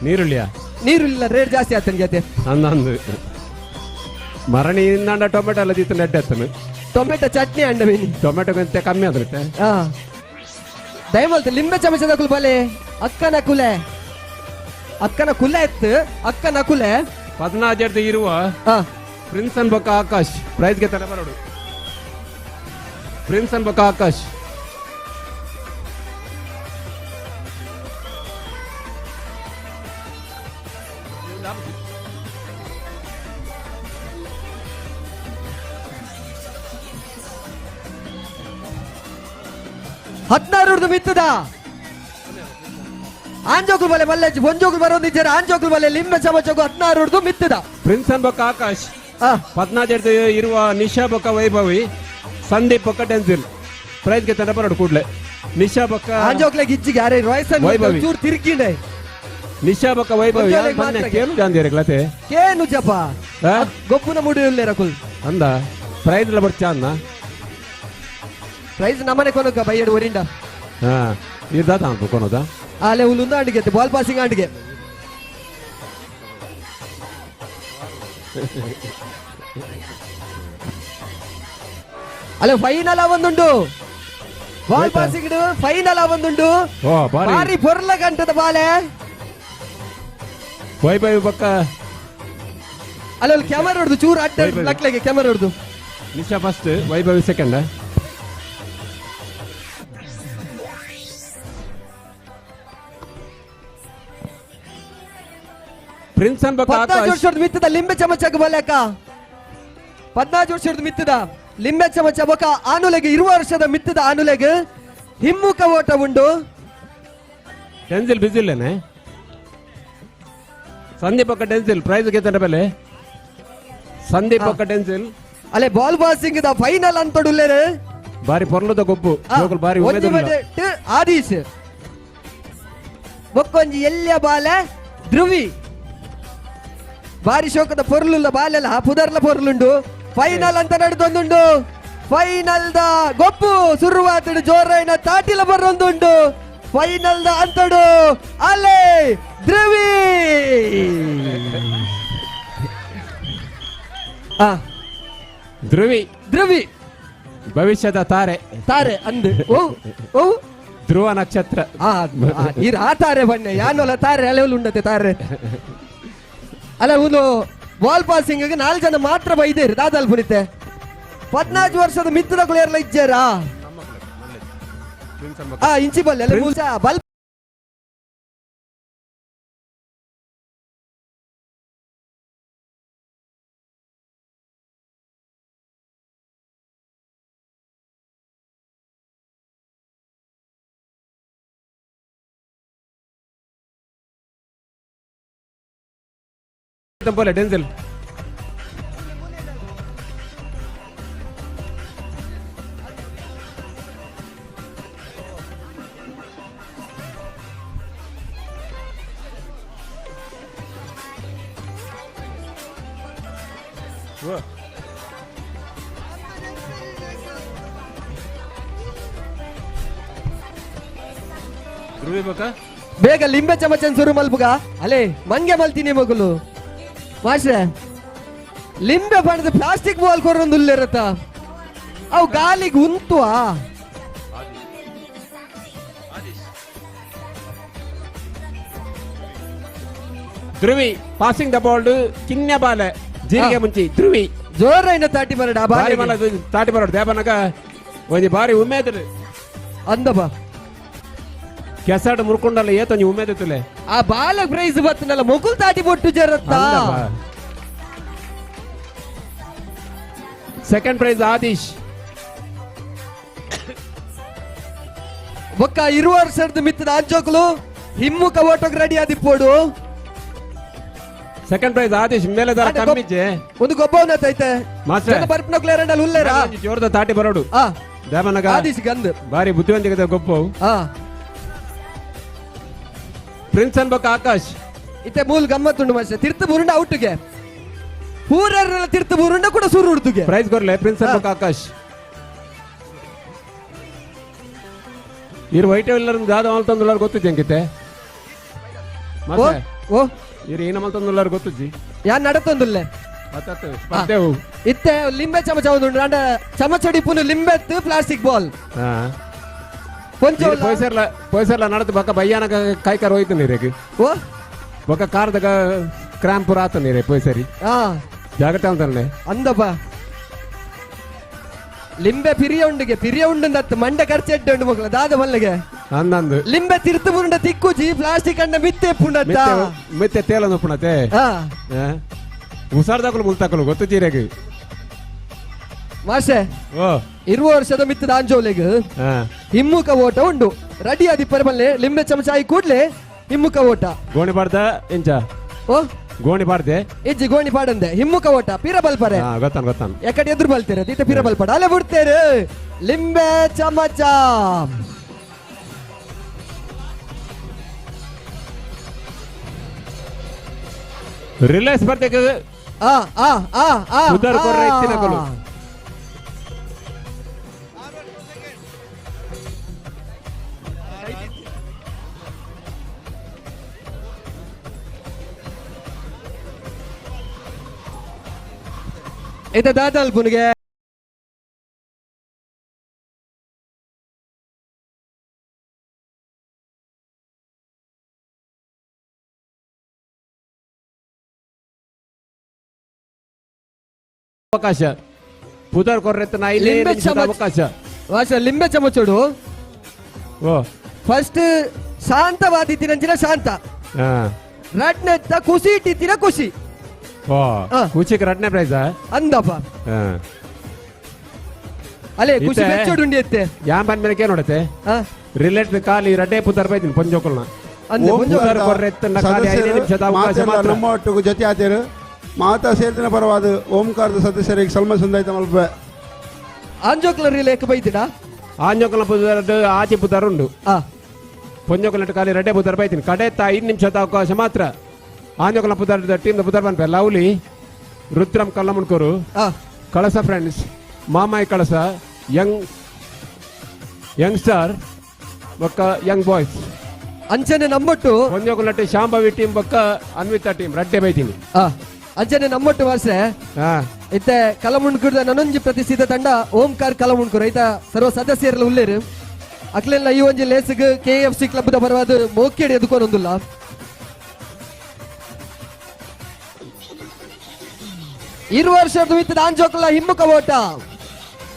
ನೀರುಳ್ಳಿಯ
ನೀರುಳ್ಳಿಲ್ಲ ರೇಟ್ ಜಾಸ್ತಿ ಆತನಿಗೆ ಅತ್ತೆ
ಅಂದ ಅಂದು ಮರಣಿಯಿಂದ ಟೊಮೆಟೊ ಎಲ್ಲ ದೀತ ನೆಡ್ಡೆ
ಟೊಮೆಟೊ ಚಟ್ನಿ ಅಂಡ ಮೀನಿ
ಟೊಮೆಟೊ ಅಂತ ಕಮ್ಮಿ ಆದ್ರೆ
ದಯಮಲ್ತ ಲಿಂಬೆ ಚಮಚದ ಕುಲ್ ಬಲೆ ಅಕ್ಕನ ಕುಲೆ ಅಕ್ಕನ ಕುಲೆ ಎತ್ತು ಅಕ್ಕನ ಕುಲೆ
14 ಇರುವ ಪ್ರಿನ್ಸ್ ಅನ್ಬಕ್ಕ ಆಕಾಶ್ ಪ್ರೈಸ್ಗೆ ತಲೆ ಬರೋಡು ಪ್ರಿನ್ಸ್ ಅನ್ಬಕ್ಕ ಆಕಾಶ್
ಹದಿನಾರು ಮಿತ್ತದ ಆಂಜೋಕುಲ್ ಬಲೆ ಮಲ್ಲೆಜ್ ಒಂಜೋಕುಲ್ ಬರೋದಿದ್ದಾರೆ ಆಂಜೋಕುಲ್ ಬಲೆ ಲಿಂಬೆ ಚಮಚಗು 16 ಮಿತ್ತದ
ಪ್ರಿನ್ಸ್ ಅನ್ಬಕ್ಕ ಆಕಾಶ್ 14 ಇರುವ ನಿಶಾ ಬೊಕ್ಕ ವೈಭವಿ ಸಂದೀಪ್ ಬೊಕ್ಕ ಟೆನ್ಸಿಲ್ ಪ್ರೈಸ್ಗೆ ತಲೆ ಬರೋಡು ಕೂಡ್ಲೆ ನಿಶಾ ಬೊಕ್ಕ
ಆಂಜೋಕ್ಲೆ ಗಿಜ್ಜಿಗೆ ಅರೆ ರಾಯ್ಸನ್
ವೈಭವಿ.
ಚೂರು ತಿರ್ಗಿಂಡೆ
ನಿಶಾ ಬೊಕ್ಕ ವೈಭವಿ ಕೇನು ಜಾಂದಿರಗ್ಲತೆ
ಕೇನು ಜಪ ಗೊಪ್ಪುನ ಮುಡಿಯುಲ್ಲೆ ರಕುಲ್
ಅಂದ ಪ್ರೈಸ್ ಎಲ್ಲ ಬರ್ಚಾ ಅನ್ನ
ಪ್ರೈಸ್ ನಮ್ಮನೆ ಕೊನಕ ಬೈಯಡು ಒರಿಂಡ
ಹಾ ಇರ್ದಾತ ಅನ್ಪು ಕೊನೋದ
ಆಲೆ ಉಲ್ಲುಂದು ಅಂಡಿಗೆ ಬಾಲ್ ಪಾಸಿಂಗ್ ಅಂಡಿಗೆ ಅಲ್ಲ ಫೈನಲ್ ಒಂದುಂಡು ball passing final ಒಂದುಂಡು ಬಾರಿ ಪೊರ್ಲ ಗಂಟದ ಬಾಲೆ
ವೈಭವಿ ಬೊಕ್ಕ
ಅಲ್ಲ ಅಲ್ಲಿ ಕ್ಯಾಮರಾ ಹೊಡ್ದು ಚೂರು ಅಡ್ಡ ಲಕ್ಲೆಗೆ ಕ್ಯಾಮರಾ ಹೊಡ್ದು
Nisha first Vaibhavi second prince ಅನ್ಬಕ್ಕ
14 ವರ್ಷದ ಮಿತ್ತದ ಲಿಂಬೆ ಚಮಚಕ್ಕೆ ಬಲ್ಯಾಕ 14 ವರ್ಷದ ಮಿತ್ತದ ಲಿಂಬೆ ಚಮಚ ಬೊಕ ಆನುಲೆಗೆ 20 ವರ್ಷದ ಮಿತ್ತದ ಆನುಲೆಗೆ ಹಿಮ್ಮುಖ ಓಟ ಉಂಡು
ಟೆನ್ಸಿಲ್ ಬಿಸಿಲ್ಲೇನೆ ಸಂದೀಪ್ ಅಕ್ಕ ಟೆನ್ಸಿಲ್ ಪ್ರೈಸ್ ಗೆದ್ದ ಬೆಲೆ ಸಂದೀಪ್ ಅಕ್ಕ ಟೆನ್ಸಿಲ್
ಅಲ್ಲೇ ball passing the final ಅಂತಡುಲ್ಲೇರು
ಬಾರಿ ಪೊರ್ಲದ ಗೊಬ್ಬು ಜೋಕುಲು ಬಾರಿ ಉಮೇದುಲ್ಲ.
ಆದೀಶ್ ಬೊಕ್ಕೊಂಜಿ ಎಲ್ಲಿಯ ಬಾಲೆ ಧ್ರುವಿ ಬಾರಿ ಶೋಕದ ಪೊರ್ಲುಲ್ಲ ಬಾಲೆಲ್ಲ ಪುದರ್ಲ ಪೊರ್ಲುಂಡು ಫೈನಲ್ ಅಂತ ನಡೆದೊಂದುಂಡು ಫೈನಲ್ the ಗೊಬ್ಬು ಸುರುವಾತಡು ಜೋರೈನ ತಾಟಿಲ ಬರೊಂದುಂಡು. Final the ಅಂತಡು ಅಲೆ ಧ್ರುವಿ.
ಧ್ರುವಿ
ಧ್ರುವಿ
ಭವಿಷ್ಯದ ತಾರೆ
ತಾರೆ ಅಂದು ಓ ಓ
ಧ್ರುವ ನಕ್ಷತ್ರ.
ಆ ತಾರೆ ಬಣ್ಣ ಯಾನೋಲ ತಾರೆ ಅಲೆ ಉಂಡತೆ ತಾರೆ ಅಲ್ಲ. ಒಂದು ಬಾಲ್ ಪಾಸಿಂಗ್ 4 ಜನ ಮಾತ್ರ ಬೈದೇರಿ ದಾದಲ್ ಪುನಿತೆ. 14 ವರ್ಷದ ಮಿತ್ತದ ಕುಳಿಯರ್ಲ ಇಜ್ಜಾರಾ ಇಂಚಿ ಬಲ್ಲೆ ಬಲ್
പോലെ ഡെൻസൽ
ಬೇಗ ಲಿಂಬೆ ಚಮಚನ್ ಸುರು ಮಲ್ಪುಗ ಅಲೆ ಮಂಗೆ ಮಲ್ತೀನಿ ಮಗುಲು ಮಾಸ್ರೆ. ಲಿಂಬೆ ಬಣ್ಣದ ಪ್ಲಾಸ್ಟಿಕ್ ಬಾಲ್ ಕೊರೊಂದು ಉಲ್ಲೇರತ್ತ ಅವು ಗಾಲಿಗೆ ಉಂತುವಾ.
ಧ್ರುವಿ passing the ball ಕಿನ್ಯ ಬಾಲೆ ಜೀರಿಗೆ ಮುಂಚಿ ಧ್ರುವಿ
ಜೋರೈನ ತಾಟಿ ಬರಡ
ಬಾರಿ ಮಲ್ಲ ತಾಟಿ ಬರಡ ದೇವನಗ ಒಂಜಿ ಬಾರಿ ಉಮೇದ್
ಅಂದಬ
ಕೆಸಡ್ ಮುರ್ಕೊಂಡಲ್ಲ ಏತೊಂಜಿ ಉಮೇದ್ ತುಲೆ
ಆ ಬಾಲ ಪ್ರೈಸ್ ಬತ್ತನಲ್ಲ ಮೊಕುಲ್ ತಾಟಿ ಬೊಟ್ಟು ಜರತ್ತ.
ಸೆಕೆಂಡ್ ಪ್ರೈಸ್ ಆದೀಶ್
ಬೊಕ್ಕ 20 ವರ್ಷದ ಮಿತ್ತದ ಅಂಚೋಕ್ಲು ಹಿಮ್ಮುಖ ಓಟೋಕ್ ರೆಡಿ ಆದಿಪ್ಪೋಡು.
ಸೆಕೆಂಡ್ ಪ್ರೈಸ್ ಆದೀಶ್ ಮೇಲೆ ದರ ಕಮ್ಮಿಜೆ
ಒಂದು ಗೊಬ್ಬವನ ತೈತೆ
ಮಾಸ್ಟರ್
ಬರ್ಪನ ಕ್ಲಿಯರ್ ಉಲ್ಲೇರಾ
ಜೋರದ ತಾಟಿ ಬರೋಡು ದೇವನಗ
ಆದೀಶ್ ಗಂದ್
ಬಾರಿ ಬುದ್ಧಿವಂತಿಕೆ ಗೊಬ್ಬವು. ಪ್ರಿನ್ಸ್ ಅನ್ಬಕ್ ಆಕಾಶ್
ಇತ್ತೆ ಮೂಲ್ ಗಮ್ಮತ್ತುಂಡು ಮಾಸ್ಟರ್. ತಿರ್ತು ಬುರುಂಡ ಔಟ್ಗೆ ಪೂರಲ್ಲ ತಿರ್ತು ಬುರುಂಡ ಕೂಡ ಸುರು ಉಡ್ತುಗೆ
ಪ್ರೈಸ್ ಕೊರ್ಲೆ ಪ್ರಿನ್ಸ್ ಅನ್ಬಕ್ ಆಕಾಶ್. ಇರು ವೈಟ್ ಎಲ್ಲರೂ ದಾದ ಮಲ್ತಂದುಲ್ಲಾರು ಗೊತ್ತಿಜ್ಜಿ ಅಂಕಿತೆ
ಓ
ಇರು ಏನ ಮಲ್ತಂದುಲ್ಲಾರು ಗೊತ್ತಿಜ್ಜಿ
ಯಾನ್ ನಡತೊಂದುಲ್ಲೆ
ಸ್ಪರ್ಧೆವು
ಇತ್ತೆ ಲಿಂಬೆ ಚಮಚ ಒಂದು ಅಂಡ ಚಮಚಡಿ ಪುನು ಲಿಂಬೆತ್ತು ಪ್ಲಾಸ್ಟಿಕ್ ಬಾಲ್
ಪೊಯ್ಸರ್ಲ ಪೊಯ್ಸರ್ಲ ನಡತು ಬಕ್ಕ ಬಯ್ಯಾನಗ ಕಾಯ್ಕಾರ ಹೋಯ್ತು ನೀರೇಗೆ
ಓ
ಬೊಕ್ಕ ಕಾರ್ದಾಗ ಕ್ರಾಂಪ್ ಪೂರ ಆತ ನೀರೇ ಪೊಯ್ಸರಿ ಜಾಗ್ರತೆ ಅಂತಲ್ಲೇ
ಅಂದಪ್ಪ. ಲಿಂಬೆ ಪಿರಿಯ ಉಂಡಿಗೆ ಪಿರಿಯ ಉಂಡು ಮಂಡೆ ಖರ್ಚು ಉಂಡು ಮಕ್ಕಳ ದಾದ ಮಲ್ಲಿಗೆ
ಅಂದಂದು
ಲಿಂಬೆ ತಿರ್ತು ಬುರುಂಡ ತಿಕ್ಕುಜಿ ಪ್ಲಾಸ್ಟಿಕ್ ಅಂಡ ಮಿತ್ತೆ ಪುಂಡತ್ತ
ಮಿತ್ತೆ ತೇಲ ಪುಣತೆ ಹುಷಾರ್ದಾಕಲು ಮುಲ್ತಾಕಲು ಗೊತ್ತು ಜೀರೆಗೆ
ಮಾಷೆ. 20 ವರ್ಷದ ಮಿತ್ತದ ಆಂಜೋಲೆಗ್ ಹಿಮ್ಮುಖ ಓಟ ಉಂಡು ರೆಡಿ ಆದಿ ಪರಮಲ್ಲೆ ಲಿಂಬೆ ಚಮಚ ಆಯಿ ಕೂಡ್ಲೆ ಹಿಮ್ಮುಖ ಓಟ
ಗೋಣಿ ಬಾರ್ದ ಎಂಚ
ಓ
ಗೋಣಿ ಬಾರ್ದೆ
ಇಜ್ಜಿ ಗೋಣಿ ಪಾಡಂದೆ ಹಿಮ್ಮುಖ ಓಟ ಪಿರ ಬಲ್ಪರೆ
ಗೊತ್ತಾನ ಗೊತ್ತಾನ
ಎಕಡೆ ಎದುರು ಬಲ್ತೇರೆ ತೀಟ ಪಿರ ಬಲ್ಪಡ ಅಲ್ಲೇ ಬಿಡ್ತೇರೆ ಲಿಂಬೆ ಚಮಚ.
ರಿಲೈಸ್ ಬರ್ತೇಕ
ಆ ಆ ಆ ಆ
ಉದರ್ ಕೊರ್ರೆ ಇತ್ತಿನಕಲು
ಇದ ದಾದಲ್ ಪುನಿಗೆ
ಅವಕಾಶ ಪುದರ್ ಕೊರ್ರೆತ್ತ
ಲಿಂಬೆ ಚಮಚ
ಅವಕಾಶ
ವಾಸ ಲಿಂಬೆ ಚಮಚೋಡು
ಓ
ಫಸ್ಟ್ ಶಾಂತವಾದಿತ್ತಿನಂಚಿನ ಶಾಂತ ರಡ್ನೆತ್ತ ಖುಷಿ ಇಟ್ಟಿತ್ತಿನ ಖುಷಿ
ಓ ಖುಷಿಗೆ ರಡ್ನೆ ಪ್ರೈಸ್
ಅಂದಪ್ಪ ಅಲ್ಲೇ ಖುಷಿ ಬೆಚ್ಚೋಡು ಉಂಡಿ ಎತ್ತೆ
ಯಾನ್ ಬಂದ ಮೇಲೆ ನೋಡತ್ತೆ ರಿಲೇಟ್ ಖಾಲಿ ರಡ್ಡೆ ಪುದರ್ ಬೈತೀನಿ ಪಂಜೋಕಲ್ನ
ನಮ್ಮ ಒಟ್ಟಿಗೆ ಜೊತೆ ಆತೇರು ಮಾತಾ ಸೇರ್ತಿನ ಪರವಾದ ಓಂಕಾರದ ಸದಸ್ಯರಿಗೆ ಸಲ್ಮ ಸಂದಾಯ್ತ ಮಲ್ಪ
ಆಂಜೋಕ್ಲ ರಿಲೇಕ್ ಬೈತಿಡ
ಆಂಜೋಕಲ್ನ ಪುದರ್ ಆಚೆ ಪುದರ್ ಉಂಡು ಪೊಂಜೋಕಲ್ನ ಖಾಲಿ ರಡ್ಡೆ ಪುದರ್ ಬೈತೀನಿ ಕಡೆ 5 ನಿಮಿಷದ ಅವಕಾಶ ಮಾತ್ರ. ಆಂಜೋಕಲ್ನ ಪುದರ್ ಟೀಮ್ ಪುದರ್ ಬಂದ್ಪೆ lovely Rudram Kallamundkur Kalasa friends Mamayi Kalasa young youngster ಬೊಕ್ಕ ಯಂಗ್ ಬಾಯ್ಸ್.
ಅಂಚನೆ ನಮ್ಮೊಟ್ಟು
ಒಂಜೊಕುಲಟ್ಟು ಶಾಂಭವಿ ಟೀಮ್ ಬೊಕ್ಕ ಅನ್ವಿತಾ ಟೀಮ್ ರಡ್ಡೆ ಬೈತೀನಿ.
ಅಂಚನೆ ನಮ್ಮೊಟ್ಟು ವರ್ಷೆ ಇತ್ತೆ ಕಲಮುಂಡ್ಕುರ್ದ ನನೊಂಜಿ ಪ್ರತಿಷ್ಠಿತ ತಂಡ ಓಂಕಾರ್ ಕಲಮುಂಡ್ಕೂರು ಐತ ಸರ್ವ ಸದಸ್ಯರೆಲ್ಲ ಉಲ್ಲೇರು. ಅಕ್ಲೆಲ್ಲ ಈ ಒಂಜಿ ಲೇಸ್ಗ್ ಕೆ ಎಫ್ ಸಿ ಕ್ಲಬ್ ದ ಪರವಾದ ಮೋಕೆಡ್ ಎದುಕೊಂದುಲ್ಲ. ಇರು ವರ್ಷದ ಮಿತ್ತದ ಆಂಜೋಕುಲ ಹಿಮ್ಮುಖ ಓಟ.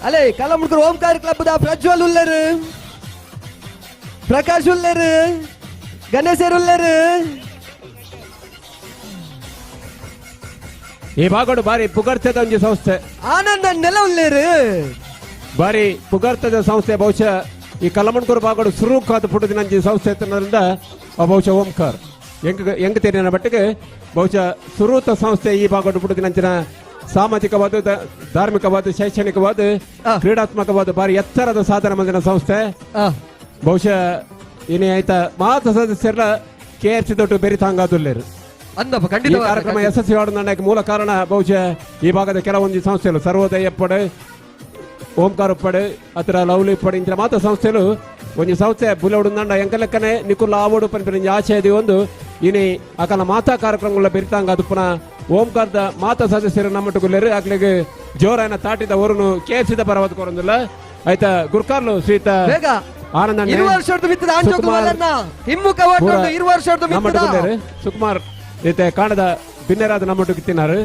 ಅಲೆ ಕಲಮುಂಡ್ಕೂರು ಓಂಕಾರ್ ಕ್ಲಬ್ ದ ಪ್ರಜ್ವಲ್ ಉಲ್ಲೇರು, ಪ್ರಕಾಶ್ ಉಲ್ಲೇರು, ಗಣೇಶರ್ ಉಲ್ಲೇರು.
ಈ ಭಾಗಡು ಬಾರಿ ಪುಗರ್ತದ ಒಂಜಿ ಸಂಸ್ಥೆ
ಆನಂದ ನೆಲ ಉಲ್ಲೇರು,
ಬಾರಿ ಪುಗರ್ತದ ಸಂಸ್ಥೆ. ಬಹುಶಃ ಈ ಕಲಮಣ್ಕೂರು ಭಾಗಡು ಸುರುಕಾದ ಪುಟ್ಟದಿನ ಒಂಜಿ ಸಂಸ್ಥೆ ಎತ್ತನದಿಂದ ಬಹುಶಃ ಓಂಕಾರ್ ಎಂಕ್ ತೆರಿನ ಮಟ್ಟಿಗೆ ಬಹುಶಃ ಸುರೂತ ಸಂಸ್ಥೆ ಈ ಭಾಗಡು ಪುಟ್ಟದಿನಂಚಿನ ಸಾಮಾಜಿಕವಾದ, ಧಾರ್ಮಿಕವಾದ, ಶೈಕ್ಷಣಿಕವಾದ, ಕ್ರೀಡಾತ್ಮಕವಾದ ಬಾರಿ ಎತ್ತರದ ಸಾಧನೆ ಮಂದಿನ ಸಂಸ್ಥೆ. ಬಹುಶಃ ಏನೇ ಆಯ್ತಾ ಮಾತ ಸದಸ್ಯರ ಕೆ ಎಫ್ ಸಿ ದೊಡ್ಡ ಬೆರಿತಾಂಗಾದುಲ್ಲೇರು.
ಅಂದಪ್ಪ ಖಂಡಿತ
ಈ ಕಾರ್ಯಕ್ರಮ ಯಶಸ್ವಿ ಆಡೋದಕ್ಕೆ ಮೂಲ ಕಾರಣ ಬಹುಶಃ ಈ ಭಾಗದ ಕೆಲವೊಂದು ಸಂಸ್ಥೆಗಳು ಸರ್ವೋದಯ ಪಡೆ, ಓಂಕಾರ ಪಡೆ, ಅತ್ರ ಲವ್ಲಿ ಪಡೆ ಇಂಥ ಮಾತ ಸಂಸ್ಥೆಗಳು ಒಂದು ಸಂಸ್ಥೆ ಬುಲೋಡು ಎಂಕಲೆಕ್ಕನೆ ನಿಕುಲ್ಲ ಆವೋಡು ಪನ್ಪಿನ ಆಶಯದ ಒಂದು ಇನಿ ಅಕಲ ಮಾತಾ ಕಾರ್ಯಕ್ರಮಗಳ ಬೆರಿತಾಂಗ ಅದು ಪುನಃ ಓಂಕಾರದ ಮಾತಾ ಸದಸ್ಯರು ನಮ್ಮಟ್ಟುಗುಲ್ಲೇರು. ಅಕ್ಲಿಗೆ ಜೋರಾಯನ ತಾಟಿದ ಹೊರನು ಕೆ ಎಫ್ ಸಿದ ಪರವಾದ ಕೊರೊಂದಿಲ್ಲ. ಆಯ್ತಾ ಗುರ್ಕಾರ್ಲು ಶ್ರೀತ ಆನಂದ ಸುಕುಮಾರ್ ಈತೆ ಕಾಣದ ಬಿನ್ನೆರಾದ ನಮ್ಮೊಟ್ಟಿಗೆ ತಿನ್ನಾರು.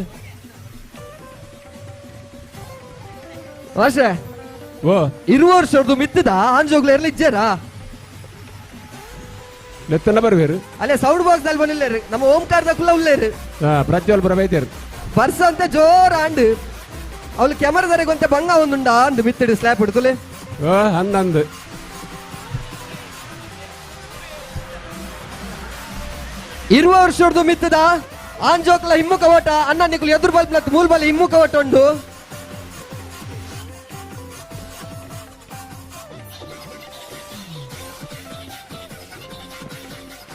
ಓ
ಇರುವ ವರ್ಷದ್ದು ಮಿತ್ತದ ಆಂಜೋಗ್ಲ ಇರ್ಲಿ ಇಜ್ಜಾರಾ
ಲೆತ್ತನ ಬರ್ವೇರು.
ಅಲ್ಲೇ ಸೌಂಡ್ ಬಾಕ್ಸ್ ದಲ್ಲಿ ಬಂದಿಲ್ಲೇರು ನಮ್ಮ ಓಂಕಾರದ ಕುಲ್ಲ ಉಲ್ಲೇರು.
ಪ್ರಜ್ವಲ್ ಬರಬೈತೇರು
ಬರ್ಸ ಅಂತ ಜೋರ್ ಆಂಡ್ ಅವಳು ಕ್ಯಾಮರಾದರೆಗೆ ಒಂತೆ ಬಂಗ ಒಂದುಂಡ ಅಂದು ಮಿತ್ತಿಡು ಸ್ಲ್ಯಾಪ್ ಹಿಡ್ಕೊಲೆ.
ಅಂದಂದು
ಇರುವ ವರ್ಷದ್ದು ಮಿತ್ತದ ಆಂಜೋಕ್ಲ ಹಿಮ್ಮುಖ ಓಟ ಅಣ್ಣ ನಿಕುಲು ಎದುರು ಬಲ್ ಮೂಲ್ ಬಲ್ ಹಿಮ್ಮುಖ ಓಟ ಉಂಡು.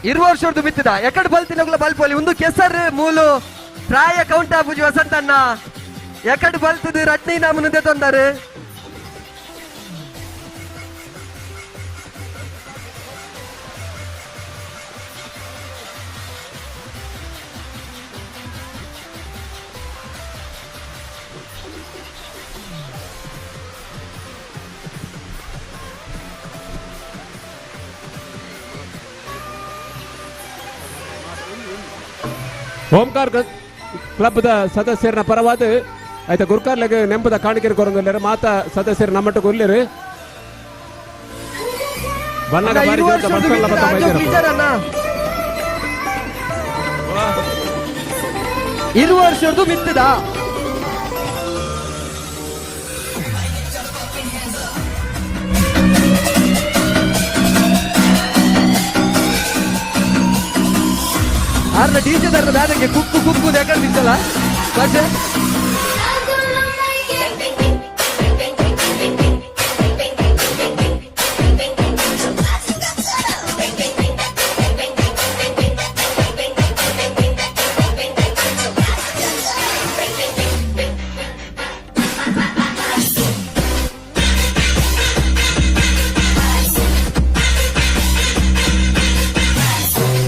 ಇರುವ ವರ್ಷದ್ದು ಮಿತ್ತದ ಎಕಡೆ ಬಲ್ ತಿನ್ನೋಗ್ಲ ಬಲ್ಪೋಲಿ ಒಂದು ಕೆಸರು ಮೂಲು ಪ್ರಾಯ ಕೌಂಟ ಪೂಜಿ ವಸಂತಣ್ಣ ಎಕಡೆ ಬಲ್ತದ ರಟ್ನಿ ನಾಮನದೆ ತೊಂದರೆ.
ಓಂಕಾರ್ ಕ್ಲಬ್ದ ಸದಸ್ಯರನ ಪರವಾದ ಆಯ್ತಾ ಗುರ್ಕಾರ್ಲೆಗ್ ನೆಂಪದ ಕಾಣಿಕೆರು ಕೊರೊಂದುಲ್ಲೆರ್ ಮಾತ ಸದಸ್ಯರು ನಮ್ಮಟ್ಟುಗು ಉಲ್ಲೆರ್. ಬನ್ನಗ ಬಾರಿ ಜೋರ್ದ ಬಸ್ಸಲ್ಲ ಬತ್ತ ಬೈದೆರ್.
ಇರುವ ವರ್ಷದ್ದು ಮಿತ್ತದ ಆರ್ನ ಡಿಜೆ ದರ್ನ ದಾದಂಗೆ ಕುಕ್ಕು ಕುಕ್ಕು ಎಕಡೆ ಮಾಸ್ಟರ್.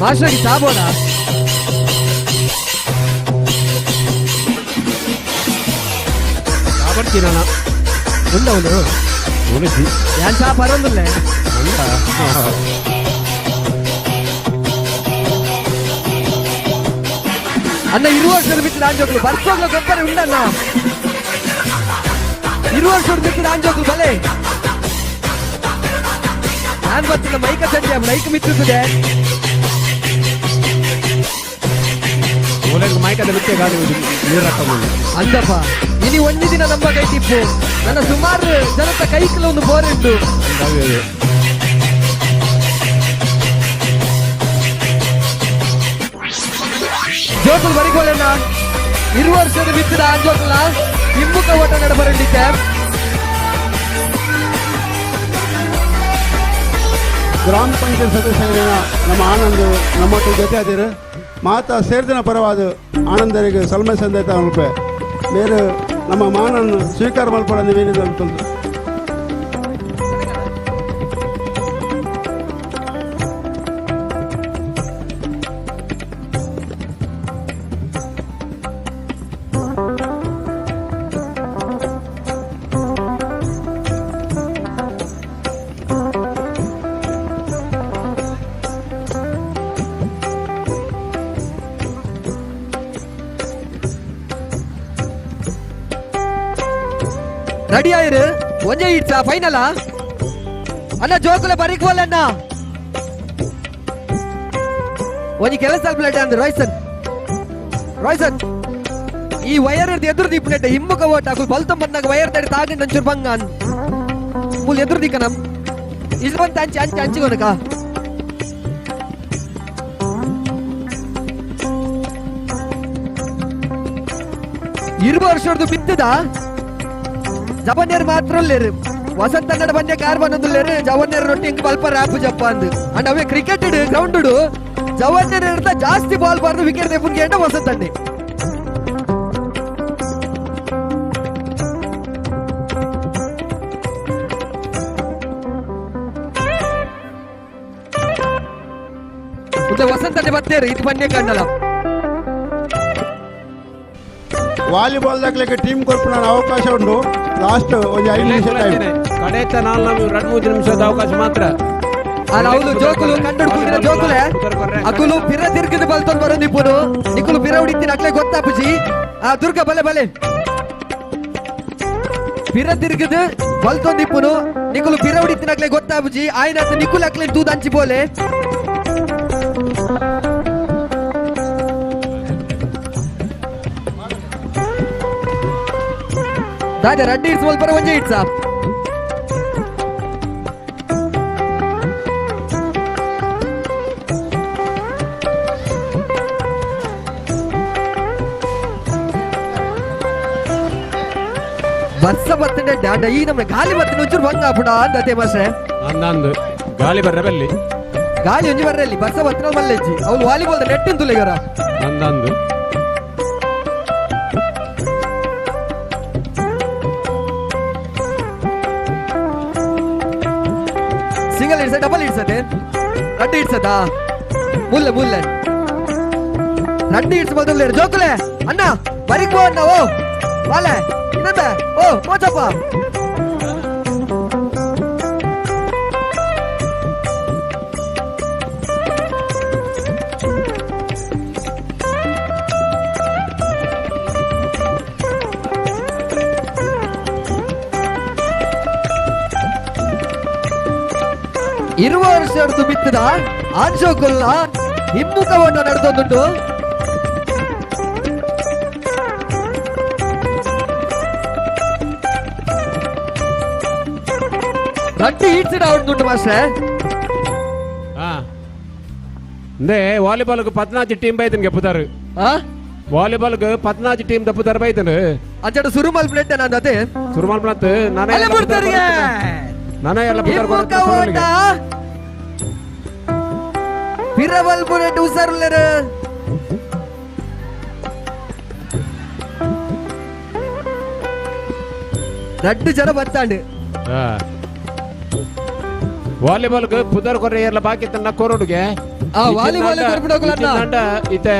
ಮಾಸ್ಟರ್ಗೆ ಸಾಬೋಣ
ಬರ್ತೀನಣ್ಣ
ಉಂಡವನು
ಉಳಿಸಿ
ಯಾನ್ ಚಾ ಪರೊಂದುಲ್ಲೆ. ಅಣ್ಣ ಇರುವ ವರ್ಷದ ಬಿಟ್ಟು ಆಂಜೋಕ್ಲು ಬರ್ಸೋಗ್ಲ ಗೊಬ್ಬರ ಉಂಡಣ್ಣ. ಇರುವ ವರ್ಷದ ಬಿಟ್ಟು ಆಂಜೋಕ್ಲು ಬಲೆ ನಾನ್ ಬರ್ತಿಲ್ಲ ಮೈಕ ಚಂಡಿ ಮೈಕ್ ಮಿತ್ತುತ್ತದೆ.
ಮೈಕದ ಬಿಟ್ಟೆ ಗಾಡಿ ನೀರು ಹಾಕೊಂಡು
ಅಂದಪ್ಪ ಇನಿ ಒಂಜಿ ದಿನ ನಮ್ಮ ಕೈ ಟಿಪ್ಪು ನನ್ನ ಸುಮಾರು ಜನತ ಕೈಕಲ ಒಂದು ಬೋರ್ ಉಂಟು. ಜೋಕುಲ್ ಬರಿಗೋಳೆಣ್ಣ ಇರುವ ವರ್ಷದ ಬಿತ್ತಿದ ಆಂಜೋಕುಲ ಹಿಮ್ಮುಖ ಓಟ ನಡಬರಲಿದ್ದೆ.
ಗ್ರಾಮ ಪಂಚಾಯತ್ ಸದಸ್ಯರಿನ ನಮ್ಮ ಆನಂದ್ ನಮ್ಮ ಜೊತೆ ಅದಿರು ಮಾತಾ ಸೇರ್ದಿನ ಪರವಾದ ಆನಂದರಿಗೆ ಸಲ್ಮೆ ಸಂದೇತ ಅನ್ಪೆ ಬೇರೆ ನಮ್ಮ ಮಾನನ್ನು ಸ್ವೀಕಾರ ಮಲ್ಪಡ ನೀವೇನಿದೆ ಅಂತಂದು.
Ready ಆಯಿರು ಒಂಜೆ ಇಟ್ಸಾ ಫೈನಲ್ ಅಣ್ಣ ಜೋಕುಲೆ ಬರೀಕ್ ಅಣ್ಣ ಒಂಜಿ ಕೆಲಸ ಪ್ಲೇಟ್ ಅಂದ್ರೆ ರಾಯ್ಸನ್ ರಾಯ್ಸನ್ ಈ ವೈರ್ ಎದುರು ದೀಪನೆಟ್ಟ ಹಿಮ್ಮುಖ ಓಟ್ ಅಕುಲು ಬಲ್ತಂ ಬಂದಾಗ ವೈರ್ ತಡಿ ತಾಗಂಡ್ ಒಂಚೂರು ಬಂಗ ಮೂಲ ಎದುರು ದಿಕ್ಕ ನಮ್ ಇದು ಬಂತ ಅಂಚೆ ಅಂಚೆ ಅಂಚಿಗೊನಕ ಇರುವ ವರ್ಷದ್ದು ಬಿತ್ತದ ಜಬನ್ಯರ್ ಮಾತ್ರ ಉಲ್ಲೇರು ವಸಂತ ಕನ್ನಡ ಬಂದೆ ಕಾರ್ ಬಂದೊಂದುಲ್ಲೇರು ಜವನ್ಯರ್ ರೊಟ್ಟಿ ಇಂಕ್ ಬಲ್ಪ ರ್ಯಾಪು ಜಪ್ಪ ಅಂದು ಅಂಡ್ ಅವೇ ಕ್ರಿಕೆಟ್ ಗ್ರೌಂಡ್ ಜವನ್ಯರ್ ಇರ್ತ ಜಾಸ್ತಿ ಬಾಲ್ ಬಾರ್ದು ವಿಕೆಟ್ ತೆಪ್ಪುನ್ಗೆ ಅಂಡ ವಸಂತ ಅಣ್ಣೆ. ಮತ್ತೆ ವಸಂತ ಅಣ್ಣೆ ಬತ್ತೇರು ಇದು ಬನ್ನಿ ಕಣ್ಣಲ್ಲ.
ವಾಲಿಬಾಲ್ ದಾಖಲೆಗೆ ಟೀಮ್ ಕೊರ್ಪುನ ಅವಕಾಶ ಉಂಟು. ಲಾಸ್ಟ್ ಒಂದು 5 ನಿಮಿಷ ಟೈಮ್.
ಕಡೆತ ನಾಲ್ ಎರಡು ಮೂರು ನಿಮಿಷದ ಅವಕಾಶ ಮಾತ್ರ.
ಅಲ್ಲ ಅವಳು ಜೋಕುಲು ಕಂಡು ಕೂತಿನ ಜೋಕುಲೆ ಅಕುಲು ಪಿರ ತಿರ್ಗಿದ ಬಲ್ತೊಂದು ಬರೋ ನಿಪ್ಪುನು ನಿಕುಲು ಪಿರ ಹೊಡಿತೀನಿ ಅಕ್ಲೆ ಗೊತ್ತಾಪುಜಿ. ಆ ದುರ್ಗ ಬಲೆ ಬಲೆ ಪಿರ ತಿರ್ಗಿದ ಬಲ್ತೊಂದು ನಿಪ್ಪುನು ನಿಕುಲು ಪಿರ ಹೊಡಿತೀನಿ ಅಕ್ಲೆ ಗೊತ್ತಾಪುಜಿ. ಆಯ್ನಾತ ನಿಕುಲು ಅಕ್ಲೆ ತೂದು ಹಂಚಿ ಬೋಲೆ. ದಾದ ರಡ್ಡಿ ಇಡ್ಸ್ ಬರ ಒಂಜೆ ಇಡ್ಸಾ. ಬರ್ಸ ಬರ್ತಂಡೆ ಡ್ಯಾಡ ಈ ನಮ್ಮ ಗಾಳಿ ಬರ್ತಂಡೆ ಒಂಚೂರು ಬಂಗ ಪುಡ ಅಂದತೆ ಮಾಸ್ರೆ.
ಅಂದಂದು ಗಾಳಿ ಬರ್ರೆ ಬಲ್ಲಿ
ಗಾಳಿ ಒಂಜಿ ಬರ್ರೆ ಅಲ್ಲಿ ಬರ್ಸ ಬರ್ತನ ಮಲ್ಲೆಜ್ಜಿ ಅವ್ನು ವಾಲಿಬಾಲ್ ನೆಟ್ ಅಂತುಲ್ಲ ಇವರ.
ಅಂದಂದು
ಸಿಂಗಲ್ ಇಡ್ಸ ಡಬಲ್ ಇಡ್ಸತೆ ರಡ್ಡಿ ಇಡ್ಸದಾ ಮುಲ್ಲೆ ಮುಲ್ಲೆ ರಡ್ಡಿ ಇಡ್ಸ ಬದಲು ಜೋಕುಲೆ ಅಣ್ಣ ಬರಿಕ್ ಬೋ ಅಣ್ಣ. ಓ ವಾಲೆ ಇನ್ನೊಂದ ಓ ಮೋಚಪ್ಪ ಇರುವ ವರ್ಷ ಬಿತ್ತದ ಆಂಜೋಕುಲ್ಲ ಹಿಮ್ಮುಖವನ್ನು ನಡೆದೊಂದುಂಟು. ರಡ್ಡಿ ಈಡ್ಸಿಡ ಅವ್ರದ್ದುಂಟು ಮಾಸ್ಟ್ರೆ.
ಅಂದೇ ವಾಲಿಬಾಲ್ಗೆ 14 ಟೀಮ್ ಬೈತನ್ ಗೆಪ್ಪುತ್ತಾರು. ವಾಲಿಬಾಲ್ಗೆ 14 ಟೀಮ್ ತಪ್ಪುತ್ತಾರ ಬೈತನು.
ಅಂಚಡ ಸುರುಮಲ್ ಪ್ಲೇಟ್ ನಾನು ಅದೇ
ಸುರುಮಲ್ ಪ್ಲೇಟ್ ನಾನೇ ನಾನೇ ಎಲ್ಲ
ಬಿರವಲ್ ಬುಲೆಟ್ ಹುಷಾರುಲ್ಲರು. ರಡ್ಡು ಜನ ಬತ್ತಾಂಡು.
ವಾಲಿಬಾಲ್ ಪುದರ್ ಕೊರೆ ಎಲ್ಲ ಬಾಕಿ ತನ್ನ ಕೋರೋಡುಗೆ
ವಾಲಿಬಾಲ್
ಇತ್ತೆ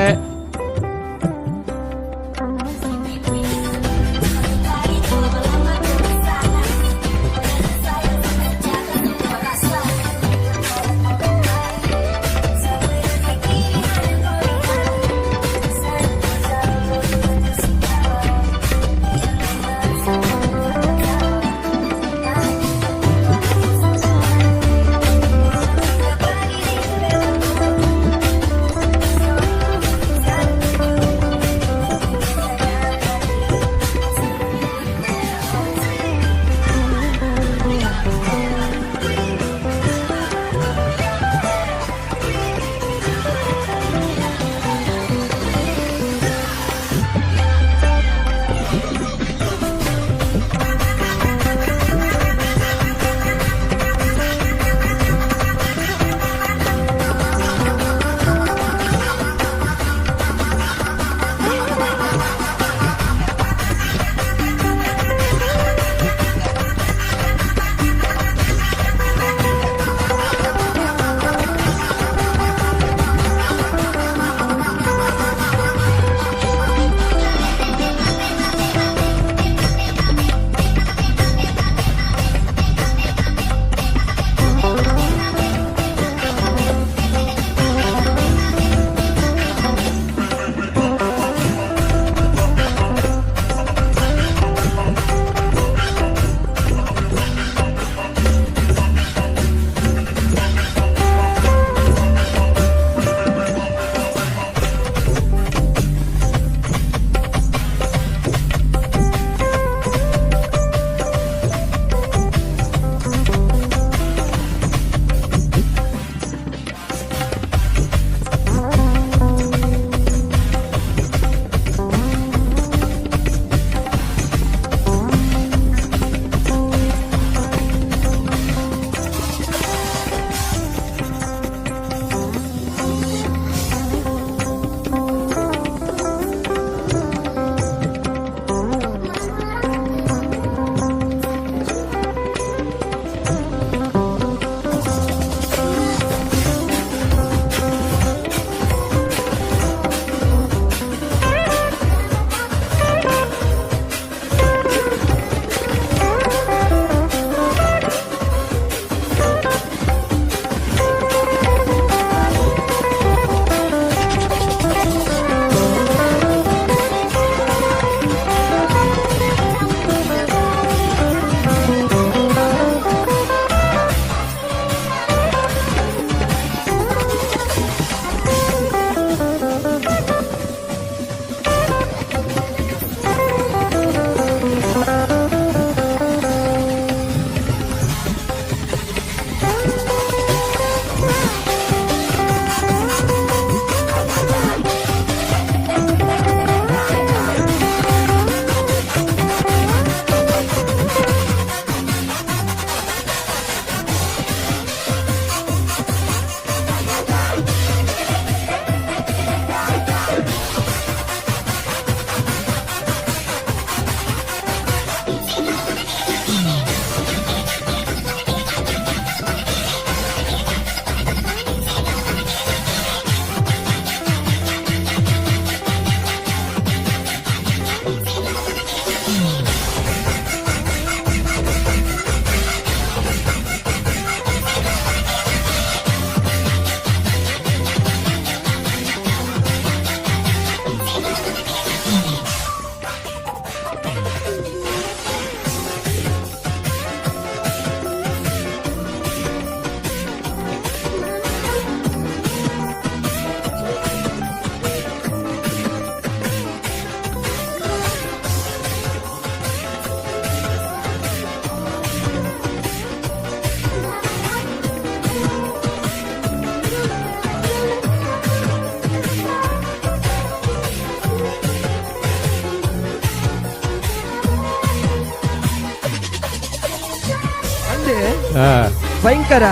ಭಯಂಕರ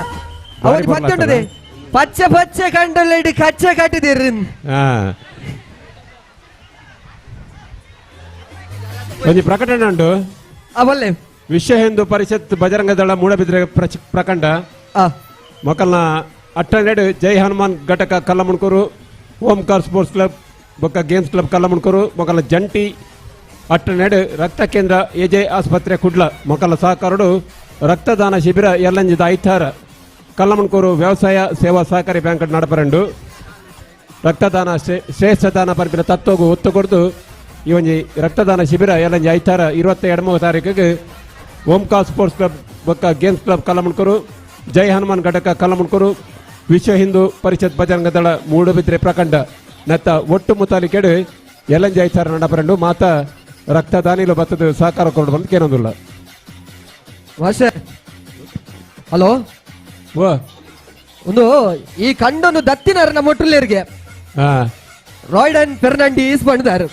ಅವನು ಪತ್ತೆ ಪಚ್ಚೆ ಪಚ್ಚೆ ಕಂಡಲ್ಲ ಕಚ್ಚೆ ಕಟ್ಟಿದಿರ್.
ಒಂಜಿ ಪ್ರಕಟಣೆ ಉಂಟು.
ಅವಲ್ಲೇ
ವಿಶ್ವ ಹಿಂದೂ ಪರಿಷತ್ ಬಜರಂಗ ದಳ ಮೂಡಬಿದ್ರೆ ಪ್ರಖಂಡ ಮೊಕಲ್ನ ಅಟ್ಟನೆಡ್ ಜೈ ಹನುಮಾನ್ ಘಟಕ ಕಲ್ಲಮುಣ್ಕೂರು, ಓಂಕಾರ್ ಸ್ಪೋರ್ಟ್ಸ್ ಕ್ಲಬ್ ಬೊಕ್ಕ ಗೇಮ್ಸ್ ಕ್ಲಬ್ ಕಲ್ಲಮುಣ್ಕೂರು ಮೊಕಲ ಜಂಟಿ ಅಟ್ಟನೆಡ್ ರಕ್ತ ಕೇಂದ್ರ ಎಜೆ ಆಸ್ಪತ್ರೆ ಕುಡ್ಲ ಮೊಕಲ ಸಹಕಾರಡು ರಕ್ತದಾನ ಶಿಬಿರ ಎಲ್ಲಂಜಿದ ಐತಾರ ಕಲ್ಲಮುಣ್ಕೂರು ವ್ಯವಸಾಯ ಸೇವಾ ಸಹಕಾರಿ ಬ್ಯಾಂಕ್ ನಡಪರಂಡು. ರಕ್ತದಾನ ಶ್ರೇಷ್ಠದಾನ ಪರ್ಪಿನ ತತ್ವಗೂ ಒತ್ತು ಕೊಡ್ದು ಈ ಒಂಜಿ ರಕ್ತದಾನ ಶಿಬಿರ ಎಲ್ಲಂಜಿ ಐತಾರ 22 ತಾರೀಕಿಗೆ ಓಂಕಾರ್ ಸ್ಪೋರ್ಟ್ಸ್ ಕ್ಲಬ್ ಬೊಕ್ಕ ಗೇಮ್ಸ್ ಕ್ಲಬ್ ಕಲ್ಲಮುಣ್ಕೂರು, ಜೈ ಹನುಮಾನ್ ಘಟಕ ಕಲ್ಲಮುಣ್ಕೂರು, ವಿಶ್ವ ಹಿಂದೂ ಪರಿಷತ್ ಬಜರಂಗ ದಳ ಮೂಡುಬಿದ್ರೆ ಪ್ರಖಂಡ ನತ್ತ ಒಟ್ಟು ಮುತಾಲಿಕೆಡು ಎಲ್ಲಂಜಿ ಐತಾರ ನಡಪರಂಡು. ಮಾತಾ ರಕ್ತದಾನಿಲು ಬತ್ತದ ಸಹಕಾರ ಕೊಡು ಬಂದು ಕೇನೊಂದುಲ್ಲ.
ಹಲೋ, ಒಂದು ಈ ಕಂಡೊಂದು ದತ್ತಿನಾರ ನಮ್ಮ ಒಟ್ಟುಲ್ಲೇರಿಗೆ ರಾಯ್ಡನ್ ಫೆರ್ನಾಂಡೀಸ್ ಬಂದಾರು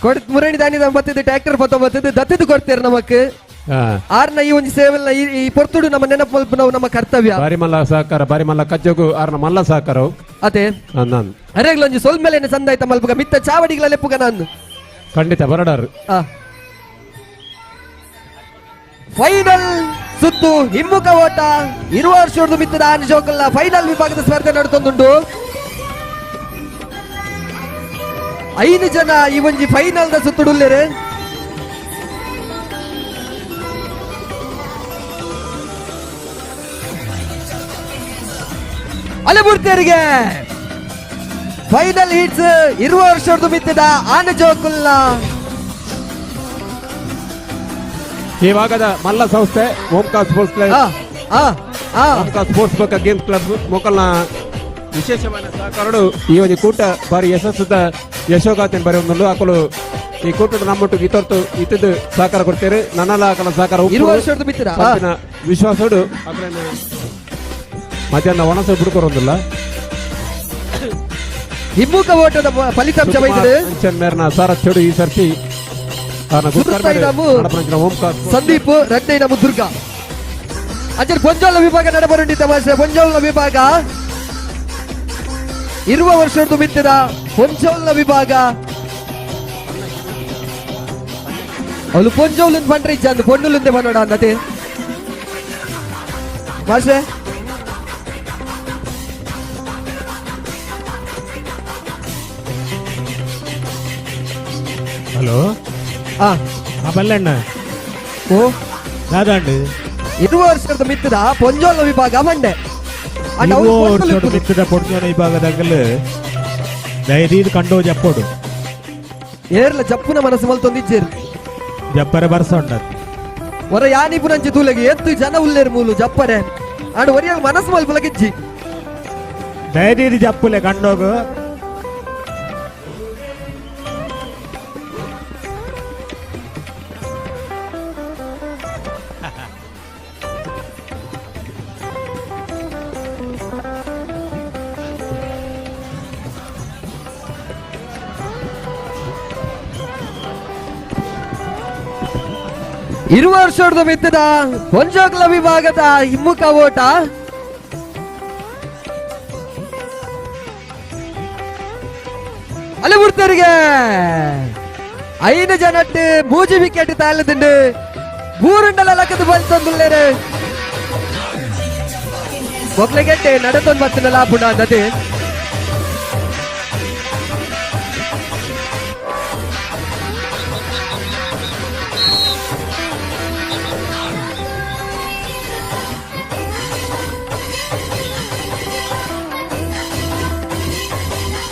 ಕೊಡ್ ಮುರಣಿ ದಾನಿ ಬತ್ತಿದ್ದು ಟ್ರ್ಯಾಕ್ಟರ್ ಬತ್ತಿದ್ದು ದತ್ತಿದ್ದು ಕೊಡ್ತೇವೆ ನಮಕ್. ಆರ್ನ ಈ ಒಂದು ಸೇವೆಲ್ಲ ಈ ಪೊರ್ತುಡು ನಮ್ಮ ನೆನಪು ನಾವು ನಮ್ಮ ಕರ್ತವ್ಯ.
ಬಾರಿ ಮಲ್ಲ ಸಹಕಾರ, ಬಾರಿ ಮಲ್ಲ ಕಜ್ಜಗು ಆರ್ನ ಮಲ್ಲ ಸಹಕಾರ.
ಅದೇ ಅರೆಗ್ಲೊಂಜಿ ಸೊಲ್ ಮೇಲೆ ಸಂದಾಯ್ತ ಮಲ್ಪುಗ ಮಿತ್ತ ಚಾವಡಿಗಳ ಲೆಪ್ಪುಗ ನಾನು
ಖಂಡಿತ ಬರಡಾರು.
ಫೈನಲ್ ಸುತ್ತು ಹಿಮ್ಮುಖ ಓಟ ಇರುವ ವರ್ಷದ ಮಿತ್ತದ ಆನ್ ಜೋಕಲ್ಲ ಫೈನಲ್ ವಿಭಾಗದ ಸ್ಪರ್ಧೆ ನಡ್ತೊಂದುಂಟು. 5 ಜನ ಈ ಒಂಜಿ ಫೈನಲ್ the ಸುತ್ತುಡುಲ್ಲೇರು. ಅಲೆಬುರ್ತೇರಿಗೆ ಫೈನಲ್ ಹಿಟ್ಸ್ ಇರುವ ವರ್ಷದ ಮಿತ್ತದ ಆನ ಜೋಕುಲ್ನ
ಈ ಭಾಗದ ಮಲ್ಲ ಸಂಸ್ಥೆ Omkar sports club, Omkar sports ಬೊಕ್ಕ ಗೇಮ್ಸ್ ಕ್ಲಬ್ ಮೊಕಲ್ನ ವಿಶೇಷವಾದ ಸಹಕಾರಡು ಈ ಒಂದು ಕೂಟ ಬಾರಿ ಯಶಸ್ಸದ ಯಶೋಗಾಥೆನ್ ಬರೆಯೊಂದು ಅಕಲು ಈ ಕೂಟದ ನಮ್ಮೊಟ್ಟು ಇತೊರ್ತು ಇತ್ತದ್ದು ಸಹಕಾರ ಕೊಡ್ತೇವೆ. ನನ್ನಲ್ಲ ಆಕಲ ಸಹಕಾರ ವಿಶ್ವಾಸಡು ಅಕಲನ ಮಧ್ಯಾಹ್ನ ಒಣಸ ಬಿಡ್ಕೊರೊಂದಿಲ್ಲ.
ಹಿಮ್ಮುಖ ಓಟದ ಫಲಿತಾಂಶ
ಮೇರ್ನ ಸಾರಥ್ಯಡು ಈ ಸರ್ತಿ
ಸಂದೀಪ್ ರಡ್ಡೈ ನಮ್ಮ ದುರ್ಗಾ ಅಂಚನೆ ಪೊಂಜೋಲ ವಿಭಾಗ ನಡಬರುಂಡಿ ತಮಾಷೆ. ಪೊಂಜೋಲ ವಿಭಾಗ ಇರುವ ವರ್ಷದ ಮಿತ್ತದ ಪೊಂಜೋಲ್ನ ವಿಭಾಗ ಅವಳು ಪೊಂಜೋಲ್ ಬಂಡ್ರೆ ಇಜ್ಜಂದು ಪೊಣ್ಣುಲುಂದೆ ಬನ್ನೋಡ ಅಂದತೆ ಮಾಷೆ.
ಹಲೋ, ಬಲ್ಲಣ್ಣ.
ಓ
ದಾದಾಂಡು
ಇರುವ ವರ್ಷದ ಮಿತ್ತದ ಪೊಂಜೋಲ ವಿಭಾಗ ಮಂಡೆ
ಮಿತ್ತದ ಪೊಂಜೋಲ ವಿಭಾಗದಾಗಲ್ ದಯದೀದ್ ಕಂಡೋ ಜಪ್ಪೋಡು
ಏರ್ಲ ಜಪ್ಪುನ ಮನಸ್ಸು ಮಲ್ತೊಂದಿಜ್ಜೇರು
ಜಪ್ಪರೆ ಬರ್ಸ ಉಂಡ
ಹೊರ ಯಾನಿ ಪುನಂಚಿ ತೂಲಗಿ ಎತ್ತು ಜನ ಉಲ್ಲೇರು ಮೂಲು ಜಪ್ಪರೆ ಅಂಡ್ ಒರಿಯ ಮನಸ್ಸು ಮಲ್ಪುಲಗಿಜ್ಜಿ
ದಯದೀದ್ ಜಪ್ಪುಲೆ ಕಂಡೋಗು.
ಇರುವ ವರ್ಷದ ಮಿತ್ತದ ಪೊಂಜೋಗ್ಲ ವಿಭಾಗದ ಹಿಮ್ಮುಖ ಓಟ ಅಲೆಬುರ್ತರಿಗೆ 5 ಜನಟ್ಟು 3 ವಿಕೆಟ್ ತಾಳದುಂಡು ಮೂರುಂಡಲ ಲಕ್ಕದ ಬಲ್ತೊಂದುಲ್ಲೇರು ಮೊಕ್ಲೆಗೆಟ್ಟೆ ನಡತೊಂದು ಬತ್ತಿನ ಲಾಪುಣ ಅಂದತೆ.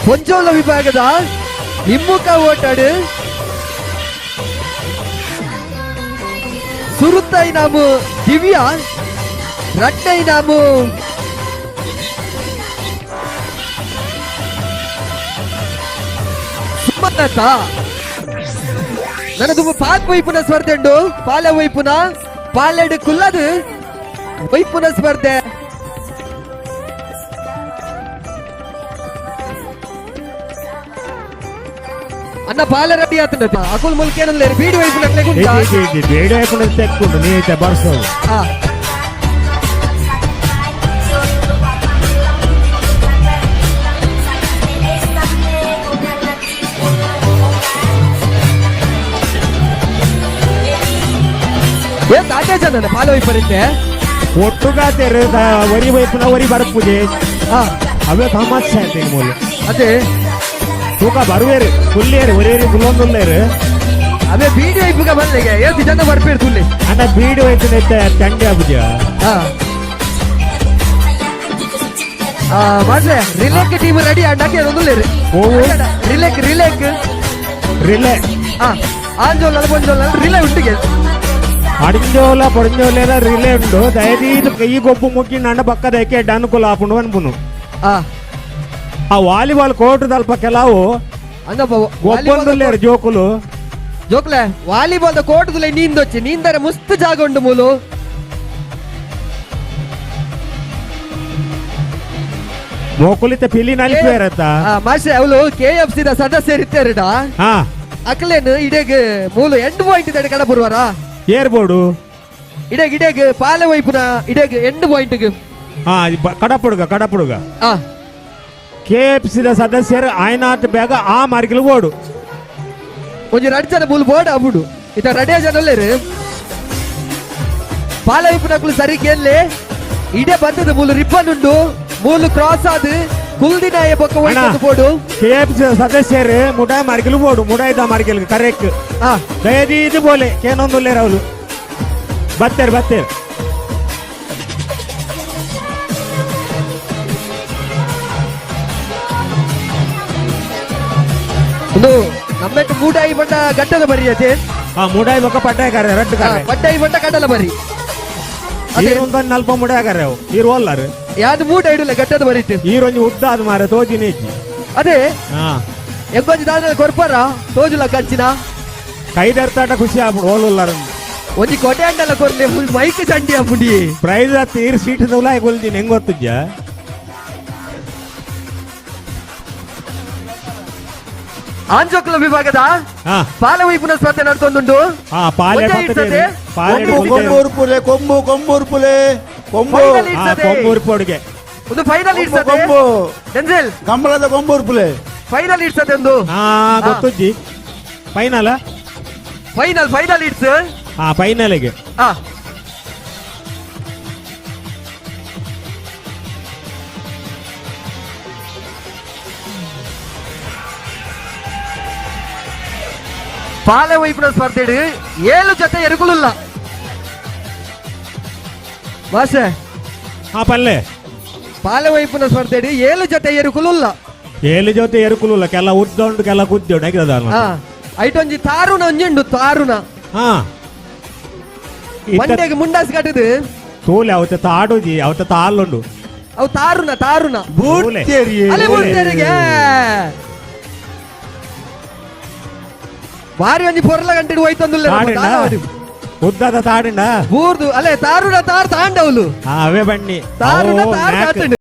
ಪೊಂಜೋಲ ವಿಭಾಗದ ಹಿಮ್ಮುಖ ಓಟಾಡು ಸುರುತ್ತೈ ನಾಮು ದಿವ್ಯಾ, ರಟ್ಟೈ ನಾಮು ಸುಮಲತಾ. ನನ್ನದು ಪಾಕ್ ವೈಪುನ ಸ್ಪರ್ಧೆ ಉಂಡು. ಪಾಲೆ ವೈಪುನ ಪಾಲೆಡು ಕುಲ್ಲದು ವೈಪುನ ಸ್ಪರ್ಧೆ. ಅನ್ನ ಪಾಲೆ ರೆಡಿ ಆತಂಡ ಅಕುಲ್ ಮುಲ್ಕೇನಲ್ಲ ಬೀಡಿ ವೈಪುನ
ಬೀಡಿ ವೈಪುನ ತೆಕ್ಕೊಂಡು ನೀ ಬರ್ಸೋ.
ಜನ ಪಾಲೆ ವೈಪರಿತ್ತೆ
ಒಟ್ಟುಗಾತೆರ್ ಒರಿ ವೈಪುನ ಒರಿ ಬರ್ಪುಜೆ. ಅವೇ ಸಮಸ್ಯೆ ಅಂತ ಮೂಲ.
ಅದೇ.
ತೂಕ ಬರುವೇರು ಕುಲ್ಲೇರು ಒರೇರಿ ಕುಲ್ಲೊಂದುಲ್ಲೇರು.
ಅವೇ ಬೀಡಿ ವೈಪುಗ ಬಲ್ಲೆಗೆ ಏತ್ ಜನ ಬರ್ಪೇರು ತುಲ್ಲೆ.
ಅಂಡ ಬೀಡಿ ವೈಪುನ ಚಂಡಿ ಆಪುಜ.
ಮಾಡ್ಲೆ ರಿಲೇಕ್ ಟೀಮ್ ರೆಡಿ ಅಂಡಕ್ಕೆ ಒಂದುಲ್ಲೇರು. ರಿಲೇಕ್ ರಿಲೇಕ್.
ರಿಲೇ.
ಆಂಜೋಲ ಪೊಂಜೋಲ ರಿಲೇ ಉಂಟಿಗೆ.
ಅಡಿಂಜೋಲ ಪೊಡಿಂಜೋಲ ರಿಲೇ ಉಂಡು. ದಯದೀದು ಈ ಗೊಬ್ಬು ಮುಗ್ಗಿ ನಂಡ ಪಕ್ಕದ ಎಕ್ಕೆ ಅನುಕೂಲ ಆಪುಂಡು ಅನ್ಪುನು. ಆ ವಾಲಿಬಾಲ್ ಕೋರ್ಟ್ ದಲ್ಪ ಕೆಲವು ಗೊಬ್ಬೊಂದುಲ್ಲೇರು ಜೋಕುಲು.
ಜೋಕ್ಲೆ ವಾಲಿಬಾಲ್ the court ದುಲೈ ನೀಂದೊಚ್ಚಿ ನೀಂದರೆ ಮುಸ್ತು ಜಾಗ ಉಂಡು ಮೂಲು.
ಮೋಕುಲಿತ ಪಿಲಿ ನಲಿಪೇರತ್ತ.
ಮಾಸ್ಟರ್ ಅವಳು ಕೆ ಎಫ್ ಸಿ the ಸದಸ್ಯರಿತ್ತೇರಿಡ. ಅಕ್ಲೇನು ಇಡೇಗ್ ಮೂಲು ಎಂಡ್ ಪಾಯಿಂಟ್ ದಡೆ ಕಡ ಬರುವಾರ.
ಏರ್ಬೋರ್ಡು.
ಇಡೇಗ್ ಇಡೇಗ್ ಪಾಲೆ ವೈಪುನ ಇಡೇಗ್ ಎಂಡ್ ಪಾಯಿಂಟ್.
ಕಡಪುಡುಗ ಕಡಪುಡುಗ. ಕೆ ಎಫ್ ಸಿ the ಸದಸ್ಯರು ಆಯ್ನಾಟ್ ಬೇಗ ಆ ಮಾರ್ಗಿಲು ಬೋಡು.
ಒಂಜಿ ರಡ್ ಜನ ಮೂಲು ಬೋರ್ಡ್ ಆಬುಡು ಇತ ರಡೇ ಜನ ಉಲ್ಲೇರು. ಪಾಲೆ ವೈಪುನಕುಲು ಸರಿ ಕೇನ್ಲೆ ಇಡೆ ಬಂದದ ಮೂಲು ರಿಬ್ಬನ್ ಉಂಡು ಮೂಲು ಕ್ರಾಸ್ ಆದ್ ಕುಲ್ದಿನಾಯ ಬೊಕ್ಕ ಒಯ್ತೊಂದು ಬೋಡು.
ಕೆ ಎಫ್ ಸಿ ಸದಸ್ಯರು ಮುಡಾಯ್ ಮಾರ್ಗಿಲು ಬೋಡು ಮುಡಾಯ್ದ ಮಾರ್ಗಿಲ್ ಕರೆಕ್ಟ್. ದಯದೀದು ಬೋಲೆ ಕೇನೊಂದುಲ್ಲೇರು ಅವಳು ಬತ್ತೇರು ಬತ್ತೇರು.
ಒಂದು ನಮ್ಮೆಟ್ಟು ಮೂಡಾಯಿ ಬಣ್ಣ ಗಟ್ಟದ ಬರಿ ಅದೇ.
ಮುಡಾಯಿ ಬೊಕ್ಕ ಪಡ್ಡಾಯ ರಡ್ಡು ಕರೆ.
ಪಡ್ಡಾಯಿ ಬಣ್ಣ ಕಡಲ ಬರಿ.
ಈರೊಂದು ನಲ್ಪ ಮುಡಾಯ ಅವು ಈರು ಒಲ್ಲಾರು.
ಯಾವ್ದು ಮೂಟ ಇಡಲ್ಲ ಗಟ್ಟದ ಬರೀತು.
ಈರೊಂಜಿ ಉದ್ದ ಅದು ಮಾರೆ ತೋಜಿನ ಇಜ್ಜಿ.
ಅದೇ. ಎಂಕೊಂಜಿ ದಾದ ಕೊರ್ಪರ ತೋಜುಲ ಕಂಚಿನ.
ಕೈದರ್ತಾಟ ಖುಷಿ ಆಗ್ಬಿಡು ಓಲುಲ್ಲಾರ.
ಒಂಜಿ ಕೊಟೆ ಅಂಡಲ ಕೊರ್ಲೆ ಫುಲ್ ಮೈಕ್ ಚಂಡಿ ಆಪುಂಡಿ.
ಪ್ರೈಸ್ ಆತ್ ಈರ್ ಸೀಟ್ ದೌಲಾಯ್ ಕೊಲ್ದಿನಿ ಹೆಂಗ್ ಗೊತ್ತಿದ್ಯಾ.
ಆಂಜೋಕ್ಲ ವಿಭಾಗದ ಪಾಲವೈಪುನ ಸ್ಪರ್ಧೆ ನಡ್ತೊಂದುಂಡು.
ಪಾಲೆ
ಒಂಜೇ ಇಡ್ಸದೆ.
ಪಾಲೆ
ಕೊಂಬು ಕೊಂಬು ಕೊಂಬೂರ್ಪುಲೆ ಕೊಂಬು.
Final ಇಡ್ಸದೆ.
ಕೊಂಬೂರ್ಪೊಡಿಗೆ.
ಒಂದು ಫೈನಲ್ ಇಡ್ಸದೆ.
ಕೊಂಬು.
ಡೆನ್ಸೆಲ್.
ಕಂಬಳದ ಕೊಂಬೂರ್ಪುಲೆ.
ಫೈನಲ್ ಇಡ್ಸದೆ ಒಂದು.
ಗೊತ್ತುಜ್ಜಿ ಫೈನಲ್.
Final final it's.
ಫೈನಲ್ಗೆ.
ಪಾಲೆ ವೈಪುನ ಸ್ಪರ್ಧೆಡು 7 ಜೊತೆ ಎರುಕುಲುಲ್ಲ ಮಾಸೆ.
ಪಲ್ಲೆ.
ಪಾಲೆ ವೈಪುನ ಸ್ಪರ್ಧೆಡು 7 ಜೊತೆ ಎರುಕುಲುಲ್ಲ.
7 ಜೊತೆ ಎರುಕುಲುಲ್ಲ ಕೆಲ ಉದ್ದ ಉಂಟು ಕೆಲ ಕುದ್ದಿ ಉಂಟು ಹಾಕಿದ.
ಐಟೊಂಜಿ ತಾರುಣ ಒಂಜಿ ಉಂಡು ತಾರುಣ. ಮಂಡ್ಯಗೆ ಮುಂಡಾಸ್ ಕಟ್ಟದು.
ತೂಲೆ ಅವತ್ತ ತಾಡುಜಿ ಅವತ್ತ ತಾಳುಂಡು.
ಅವು ತಾರುಣ ತಾರುಣ. ಅಲೆ ಬೂಡ್ತೇರಿಗೆ. ಬಾರಿ ಒಂಜಿ ಪೊರ್ಲ ಗಂಟೆಡು ಹೋಯ್ತಂದುಲ್ಲ.
ಉದ್ದದ ತಾಡಿಂಡ.
ಬೂರ್ದು ಅಲೆ ತಾರುಣ ತಾರ್ ತಾಂಡವಲು.
ಅವೇ ಬಣ್ಣಿ.
ತಾರುಣ ತಾರ್ ತಾತಂಡು.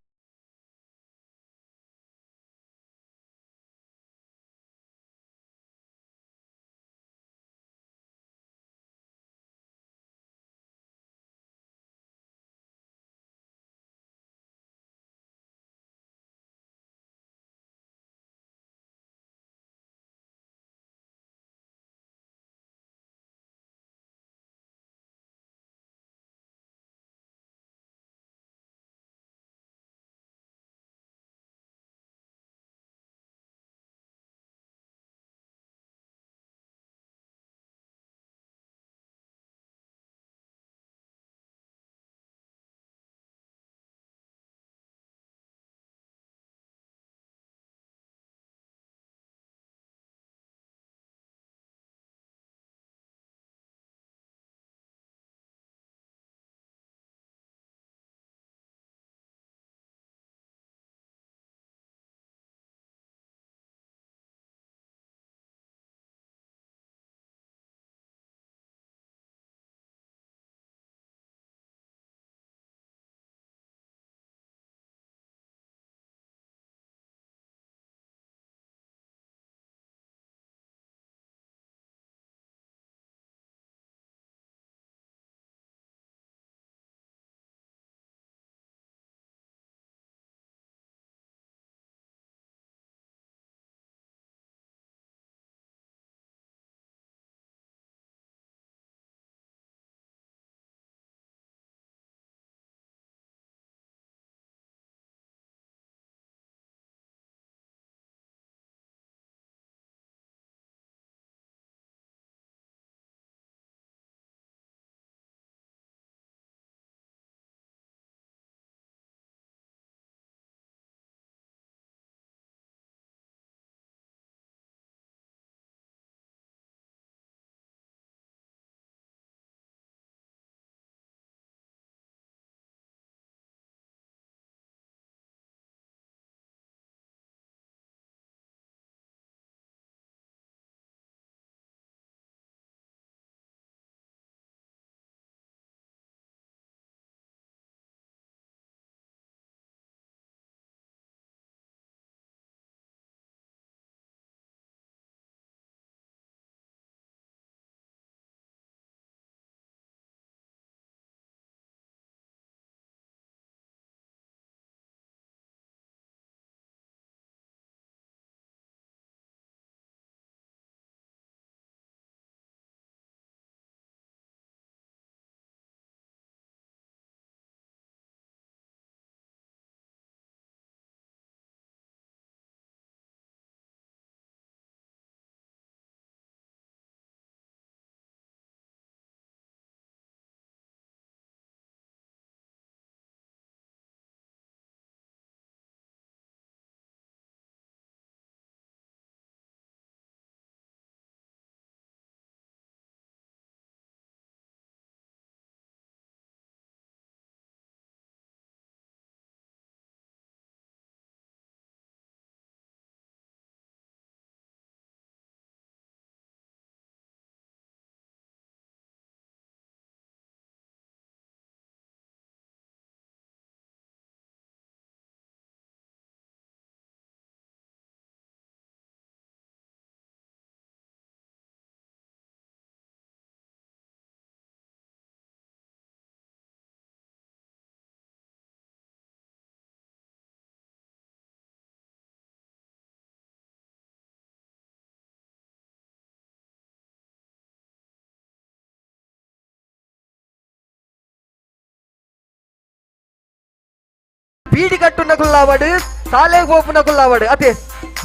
ಬೀಡಿ ಕಟ್ಟುನಕುಲ್ಲಾವಡು ಸಾಲೆ ಗೋಪುನಕುಲ್ಲಾವಡು ಅದೇ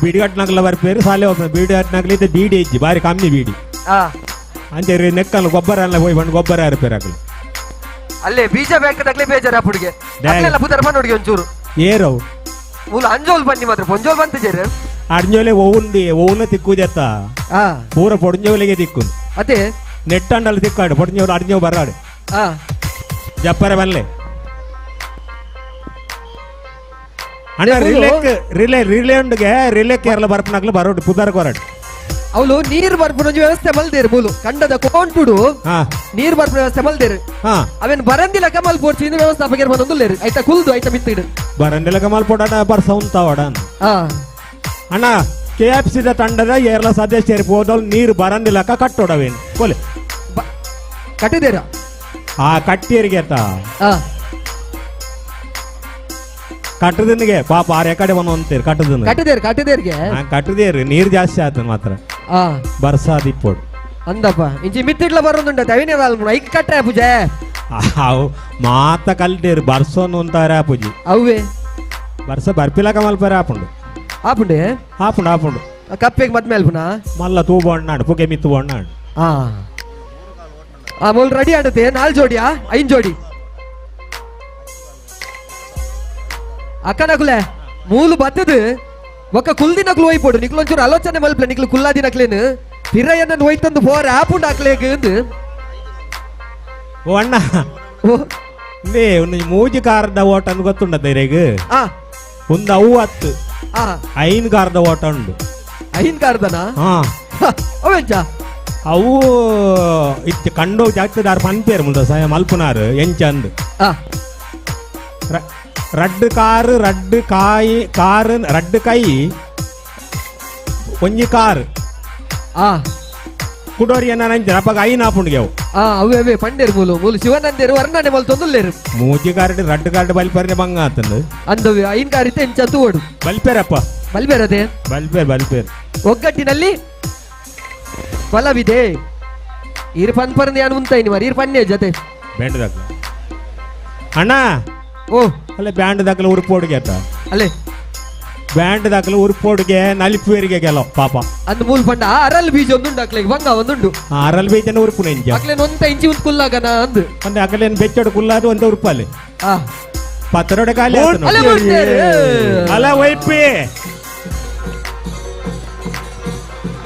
ಬೀಡಿ ಕಟ್ಟನಕಲ್ಲ ಬರ್ಪೇರು ಸಾಲೆ ಹೋಗ್ತಾರೆ ಬೀಡಿ ಕಟ್ಟನಕಲಿ ಇತ್ತೆ ಬೀಡಿ ಇಜ್ಜಿ ಬಾರಿ ಕಮ್ಮಿ ಬೀಡಿ ಅಂಚೆ ನೆಕ್ಕಲ್ಲ ಗೊಬ್ಬರ ಎಲ್ಲ ಹೋಯ್ ಬಂದು ಗೊಬ್ಬರ ಇರ್ಪೇರು ಅಕಲು
ಅಲ್ಲೇ ಬೀಜ ಬ್ಯಾಂಕ್ ತಗ್ಲೆ ಬೇಜಾರ ಅಪ್ಪುಡಿಗೆ ಅಲ್ಲೆಲ್ಲ ಪುದರ್ ಬಂದು ಒಂಚೂರು
ಏರವು
ಮೂಲ ಅಂಜೋಲ್ ಬನ್ನಿ ಮಾತ್ರ ಪೊಂಜೋಲ್ ಬಂತ ಜೇರು
ಅಡ್ಜೋಲೆ ಓವುಂದಿ ಓವುನ ತಿಕ್ಕುದೆತ್ತ ಪೂರ ಪೊಡಂಜೋಲೆಗೆ ತಿಕ್ಕು
ಅದೇ
ನೆಟ್ಟಂಡಲ್ಲಿ ತಿಕ್ಕಾಡು ಪೊಡಂಜೋಲು ಅಡ್ಜೋ ಬರಾಡು ಜಪ್ಪರೆ ಬಲ್ಲೆ ಅಣ್ಣ relay relay relay ಉಂಡುಗೆ relay Kerala ಬರ್ಪನಾಗ್ಲು ಬರೋಡು ಪುದರ್ ಕೊರಡು
ಅವಳು ನೀರು ಬರ್ಪುನ ಒಂಜಿ ವ್ಯವಸ್ಥೆ ಮಲ್ದೇರು ಮೂಲು ಕಂಡದ ಕೋಂಟುಡು ನೀರು ಬರ್ಪುನ ವ್ಯವಸ್ಥೆ ಮಲ್ದೇರು ಅವೇನು ಬರಂದಿಲ್ಲ ಕಮಲ್ ಪೋರ್ಚಿ ಇಂದು ವ್ಯವಸ್ಥಾಪಕರು ಬಂದೊಂದುಲ್ಲೇರು ಆಯ್ತಾ ಕುಲ್ದು ಆಯ್ತಾ ಮಿತ್ತಿಡು
ಬರಂದಿಲ್ಲ ಕಮಲ್ ಪೋಡಾಟ ಬರ್ಸ ಉಂತಾವಡ ಅಣ್ಣ K F C ತಂಡದ ಏರ್ಲ ಸದಸ್ಯರು ಹೋದಲ್ ನೀರು ಬರಂದಿಲ್ಲಕ ಕಟ್ಟೋಡವೇನು ಕೊಲೆ
ಕಟ್ಟಿದೇರ
ಆ ಕಟ್ಟಿಯರಿಗೆ ಆತ ಕಟ್ಟದಿನ್ಗೆ ಪಾಪ ಆರ್ ಕಡೆ ಬಂದು ಅಂತೀರಿ ಕಟ್ಟದಿನ
ಕಟ್ಟಿದೇರು ಕಟ್ಟಿದೇರಿಗೆ
ಕಟ್ಟದೇರು ನೀರು ಜಾಸ್ತಿ ಆತ ಮಾತ್ರ ಬರ್ಸಾದ ಇಪ್ಪೋಡು
ಅಂದಪ್ಪ ಇಂಚಿ ಮಿತ್ತಿಡ್ಲ ಬರೋದುಂಟ ಅವಿನೇ ಐಕ್ ಕಟ್ರೆ ಪೂಜೆ
ಅವು ಮಾತ ಕಲ್ತೇರು ಬರ್ಸೋನು ಅಂತಾರೆ ಆ ಪೂಜೆ
ಅವೇ
ಬರ್ಸ ಬರ್ಪಿಲಕ ಮಲ್ಪರೆ ಆಪುಂಡು
ಆಪುಂಡೆ
ಆಪುಂಡು ಆಪುಂಡು
ಕಪ್ಪೆಗೆ ಮತ್ ಮೇಲ್ಪುನ
ಮಲ್ಲ ತೂ ಬಣ್ಣಾಡು ಪುಗೆ ಮಿತ್ತು ಬಣ್ಣಾಡು
ಆ ಮೊಲ್ ರೆಡಿ ಆಡತ್ತೆ ನಾಲ್ ಜೋಡಿಯಾ ಐನ್ ಜೋಡಿ ಅಕ್ಕನಕುಲೆ ಮೂಲು ಬತ್ತದು ಒಕ್ಕ ಕುಲ್ದಿನಕ್ಲು ಒಯ್ಪೋಡು ನಿಕ್ಲು ಒಂಚೂರು ಆಲೋಚನೆ ಮಲ್ಪ್ಲೆ ನಿಕ್ಲು ಕುಲ್ಲಾದಿನಕ್ಲೇನು ಪಿರಯ್ಯನ ಒಯ್ತಂದು ಪೋರ ಆಪುಂಡು ಹಾಕ್ಲೇಗ್ ಅಂದು
ಓ ಅಣ್ಣ ಇಂದೇ ಒಂದು ಮೂಜಿ ಕಾರದ ಓಟ ಅಂದ್ ಗೊತ್ತುಂಡದ ಇರೆಗ್ ಒಂದು ಅವು ಹತ್ತು ಐನ್ ಕಾರದ ಓಟ ಉಂಡು
ಐನ್ ಕಾರದನ ಅವೆಂಚ
ಅವು ಇತ್ತು ಕಂಡು ಜಾಗ್ತದಾರ್ ಪನ್ಪೇರು ಮುಂದ ಸಯ ಮಲ್ಪುನಾರು ಎಂಚ ಅಂದು ರಡ್ಡು ಕಾರು ರಡ್ಡು ಕಾಯಿ ಕಾರು ರಡ್ಡು ಕೈ ಒಂಜಿ ಕಾರ್ ಕುಡೋರಿ ನಂಜನ ಅಪ್ಪಗ ಐನ್ ಆಪುಂಡಿಗೆ ಅವು
ಅವೇ ಅವೇ ಪಂಡೇರು ಮೂಲು ಮೂಲು ಶಿವನಂದೇರು ವರ್ಣನೆ ಮಲ್ ತೊಂದುಲ್ಲೇರು
ಮೂಜಿ ಕಾರ್ಡ್ ರಡ್ಡು ಕಾರ್ಡ್ ಬಲ್ಪರ್ನೆ ಬಂಗ ಆತಂದು
ಅಂದವೆ ಐನ್ ಕಾರ್ ಇತ್ತೆ ಎಂಚ ತೂವಡು
ಬಲ್ಪೇರಪ್ಪ
ಬಲ್ಬೇರದೆ
ಬಲ್ಪೇರ್ ಬಲ್ಪೇರ್
ಒಗ್ಗಟ್ಟಿನಲ್ಲಿ ಬಲವಿದೆ ಇರ್ ಪನ್ ಪರಂದು ಯಾನು ಉಂತಾಯಿನಿ ಮಾರಿ ಇರ್ ಪನ್ನೆ ಜೊತೆ
ಬ್ಯಾಂಡ್ ದಾಖಲೆ ಅಣ್ಣ
ಓ
ಅಲ್ಲೇ ಬ್ಯಾಂಡ್ ದಾಖಲೆ ಉರುಪೋಡಿಗೆ ಆತ
ಅಲ್ಲೇ
ಬ್ಯಾಂಡ್ ದಾಖಲೆ ಉರುಪೋಡಿಗೆ ನಲಿಪುವರಿಗೆ ಕೆಲವು ಪಾಪ
ಅಂದ್ ಮೂಲ್ ಪಂಡ ಅರಲ್ ಬೀಜ ಒಂದುಂಡು ಅಕ್ಲೆಗ್ ಬಂಗ ಒಂದುಂಡು
ಅರಲ್ ಬೀಜನ ಉರುಪುನ ಇಂಚ
ಅಕ್ಲೇನ್ ಒಂತ ಇಂಚಿ ಉಂತ್ ಕುಲ್ಲಾಗನ ಅಂದ್
ಅಂದ್ರೆ ಅಕಲೇನ್ ಬೆಚ್ಚಡು ಕುಲ್ಲಾದು ಒಂದ ಉರುಪಲ್ಲಿ ಪತ್ತರೋಡೆ ಖಾಲಿ ಆತು
ಅಲ್ಲೇ
ನೋಡಿ.
ಬಿಡ್ತೇರೆ.
ಅಲ್ಲ ವೈಪಿ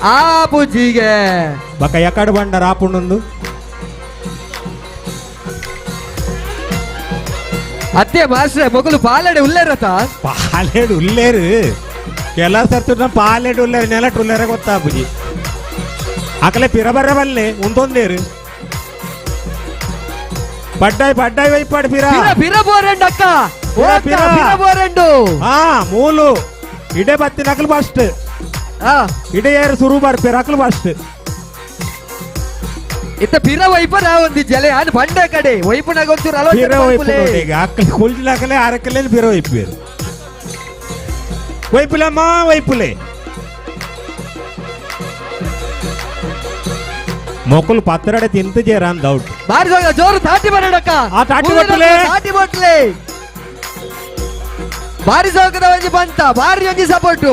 ಆ ಪೂಜಿಗೆ
ಬಕ ಎಕಡೆ ಬಂಡರ ಆಪುಂಡೊಂದು
ಅತ್ತೆ ಮಾಸ್ಟ್ರೆ ಮಗಳು ಪಾಲಡೆ ಉಲ್ಲೇರತ
ಪಾಲೇಡು ಉಲ್ಲೇರು ಕೆಲ ಸರ್ತಿ ಪಾಲೇಡು ಉಲ್ಲೇರು ನೆಲಟ್ ಉಲ್ಲೇರ ಗೊತ್ತಾ ಬುಜಿ ಆಕಲೆ ಪಿರ ಬರ ಬಲ್ಲೆ ಉಂದೊಂದೇರು ಪಡ್ಡಾಯ್ ಪಡ್ಡಾಯ್ ವೈಪಾಡು ಪಿರ
ಪಿರ ಪಿರ ಬೋರೆಂಡು ಅಕ್ಕ ಓ ಅಕ್ಕ,
ಪಿರ.
ಪಿರ ಬೋರೆಂಡು
ಹಾ ಮೂಲು ಇಡೆ ಬತ್ತಿನ ಅಕಲು ಫಸ್ಟ್ ಇಡೆ ಏರು ಸುರು ಬರ್ಪೇರು ಅಕಲು ಫಸ್ಟ್
ಇತ್ತ ಪಿರ ವೈಪರ ಒಂದು ಜಲೆ ಆನ್ ಬಂಡೆ ಕಡೆ ವೈಪನಾಗ ಒಂಚೂರು ಆಲೋಚನೆ
ಪಿರ
ಮಲ್ಪುಲೆ.
ವೈಪು ಈಗ ಅಕ್ಕಲಿ ಕುಲ್ಜಿಲಾಕಲೆ ಅರಕಲೆ ಪಿರ ವೈಪೇರು ವೈಪುಲಮ್ಮ ವೈಪುಲೆ ಮೊಕುಲು ಪತ್ರಡೆ ತಿಂತ ಜೇರ ಅಂದ್ ಡೌಟ್
ಬಾರಿ ಜೋಗ ಜೋರು ತಾಟಿ ಬರಡಕ್ಕ
ಆ ತಾಟಿ ಬಟ್ಲೆ.
ತಾಟಿ ಬಟ್ಲೆ ಬಾರಿ ಜೋಗದ ಒಂಜಿ ಬಂತ ಬಾರಿ ಒಂಜಿ ಸಪೋರ್ಟು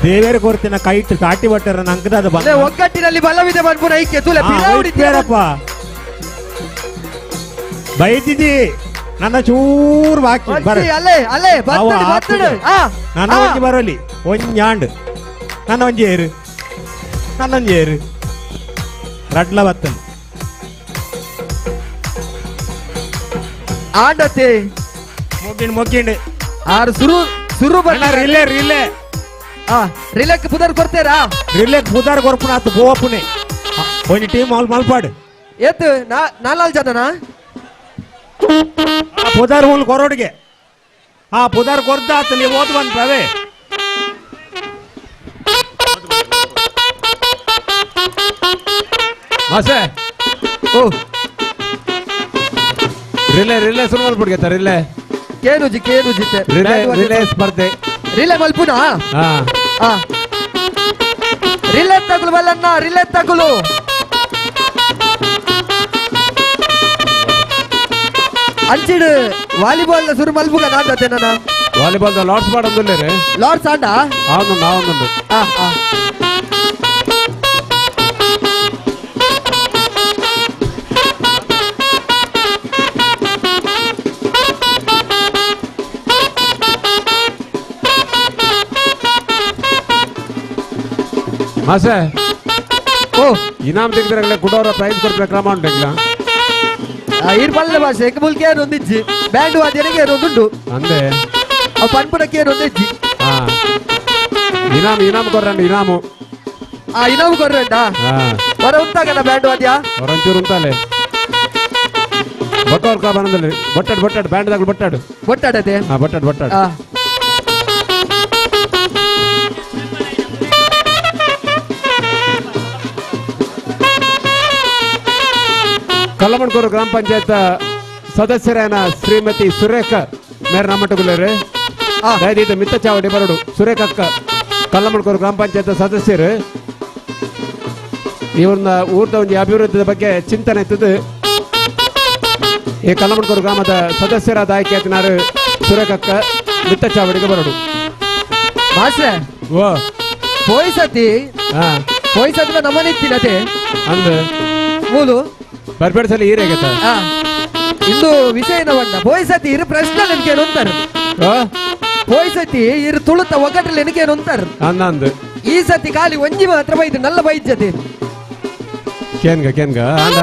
ದೇವೇರು ಕೊರ್ತಿನ ಕೈಟ್ ತಾಟಿ ಬಟ್ಟರ ನಂಕದ ಅದು
ಅಲ್ಲೇ
ಬಂದ
ಒಗ್ಗಟ್ಟಿನಲ್ಲಿ ಬಲವಿದೆ ಬನ್ಪುನ ಐಕ್ಯ ತುಲೆ
ಆ,
ಪಿರ ಹೊಡಿತೀರ.
ವೈಪೇರಪ್ಪ ಬೈತಿದ್ದಿ ನನ್ನ ಚೂರು ಬಾಕಿ ಬರ
ಒಂಜಿ ಅಲ್ಲೇ ಅಲ್ಲೇ
ಅವ
ಬತ್ತಡು ಬತ್ತಡು ಆ
ನನ್ನ
ಆ.
ಒಂಜಿ ಬರೋಲಿ ಒಂಜಾಂಡ್ ನನ್ನ ಒಂಜಿ ಏರು ನನ್ನ ಒಂಜಿ ಏರು ರಡ್ಲ ಬತ್ತನು
ಆಂಡತೆ
ಮೊಗ್ಗಿಂಡ್ ಮೊಗ್ಗಿಂಡ್
ಆರು ಸುರು ಸುರು
ಅಣ್ಣ ರಿಲೇ ರಿಲೇ
ಆ ರಿಲೆಕ್ ಪುದರ್ ಕೊಡ್ತೇರಾ
ರಿಲೇ ಪುದಾರ್ ಕೊರ್ಪುನ ಆತು ಗೋಪುನೆ ಒಂಜಿ ಟೀಮ್ ಅಲ್ ಮಲ್ಪಾಡು
ಏತ್ ನಾಲ್ಕು ಜನನಾ
ಆ ಪುದಾರ್ ಹುಲ್ ಕೊರೋಡ್ಗೆ ಆ ಪುದಾರ್ ಕೊರ್ದ ಆತು ನೀವು ಓದ್ ಬಂದ್ರವೇ
ಮಾಸೆ
ಓ
ರಿಲೇ ರಿಲೇ ಸುರು ಮಲ್ಪುಡ್ಗೆ ರಿಲೇ
ಕೇನುಜಿ ಕೇನುಜಿತ್ತೆ
ರಿಲೇ ರಿಲೇ ಸ್ಪರ್ಧೆ
ರಿಲೇ ಮಲ್ಪುನಾ
ಹಾ
ಆ ರಿಲೇ ತಗುಲು ಬಲ್ಲಣ್ಣ ರಿಲೇ ತಗುಲು ಅಂಚಿಡು Volleyball ಸುರು ಮಲ್ಪುಗ ನಾಡತ್ತೆ ನನ್ನ
volleyball the Lord's ಮಾಡೋದಿಲ್ಲ
ಲಾರ್ಡ್ಸ್ ಆಂಡ
ಆವೊಂದುಂಡು ಆವೊಂದುಂಡು.
ಆ ಆ
ಮಾಸೆ
ಓ
ಇನಾಮ್ ತೆಗೆದ್ರೆ ಕುಡೋರ ಪ್ರೈಸ್ ಕೊಡ್ಬೇಕು ಕ್ರಮ ಉಂಟು
ಇರ್ ಬಲ್ಲ ಭಾಷೆ ಎಂಕ್ ಮುಲ್ಕೆ ಒಂದಿಜ್ಜಿ ಬ್ಯಾಂಡ್ ವಾದ್ಯನಿಗೆ ಒಂದುಂಡು
ಅಂದೆ
ಅವು ಪನ್ಪುನಕ್ಕೆ ಒಂದಿಜ್ಜಿ.
ಹಾ ಇನಾಮ್ ಇನಾಮ್ ಕೊರ್ರಂಡು ಇನಾಮು.
ಆ ಇನಾಮ್ ಕೊರ್ರಂಡ
ಹಾ
ಹೊರ ಉಂತಾಗಲ್ಲ ಬ್ಯಾಂಡ್ ವಾದ್ಯ
ಹೊರಂಚೂರು ಉಂತಾಲೆ ಬಟ್ಟೋರ್ ಕಾ ಬಂದಲ್ಲಿ ಬಟ್ಟಾಡು ಬಟ್ಟಾಡು ಬ್ಯಾಂಡ್ ದಾಗಲು ಬಟ್ಟಾಡು
ಬೊಟ್ಟಾಡತೆ.
ಹಾ ಬಟ್ಟಾಡು ಬಟ್ಟಾಡು.
ಆ
ಕಲ್ಲಮಣ್ಕೂರು ಗ್ರಾಮ ಪಂಚಾಯತ್ ಸದಸ್ಯರಾದ ಶ್ರೀಮತಿ ಸುರೇಖ ಮೇರೆ ನಮ್ಮಟಗುಲೇರು ದಯದೀತ ಮಿತ್ತ ಚಾವಡಿ ಬರಡು ಸುರೇಖ ಅಕ್ಕ ಕಲ್ಲಮಣ್ಕೂರು ಗ್ರಾಮ ಪಂಚಾಯತ್ ಸದಸ್ಯರು ಇವ್ರನ್ನ ಊರ್ದ ಒಂದು ಅಭಿವೃದ್ಧಿಯ ಬಗ್ಗೆ ಚಿಂತನೆ ಇತ್ತದು. ಈ ಕಲ್ಲಮಣ್ಕೂರು ಗ್ರಾಮದ ಸದಸ್ಯರಾದ ಆಯ್ಕೆ ಆಯ್ತಿನಾರು ಸುರೇಖ ಅಕ್ಕ ಮಿತ್ತ ಚಾವಡಿಗೆ ಬರಡು.
ಮಾಸ್ಟ್ರೆ
ಓ
ಪೋಯ್ ಸತಿ
ಹಾ
ಪೋಯ್ ಸತಿ ನಮ್ಮನಿತ್ತಿನತೆ
ಅಂದು
ಮೂಲು
ಬರ್ಬೇಡ ಸಲ ಈರೇಗತ್ತ
ಇಂದು ವಿಷಯ ಬಣ್ಣ ಪೋಯ್ ಸತಿ ಇರು ಪ್ರಶ್ನೆ ಎನಕೇನು ಅಂತಾರೆ ಪೋಯ್ ಸತಿ ಇರು ತುಳುತ ಒಗಟ್ರಲ್ಲಿ ಎನಕೇನು ಅಂತಾರೆ
ಅಂದಂದು
ಈ ಸತಿ ಖಾಲಿ ಒಂಜಿ ಮಾತ್ರ ಬೈದು ನಲ್ಲ ಬೈದ್ಯತೆ
ಕೇನ್ಗ ಕೇನ್ಗ ಅಂದ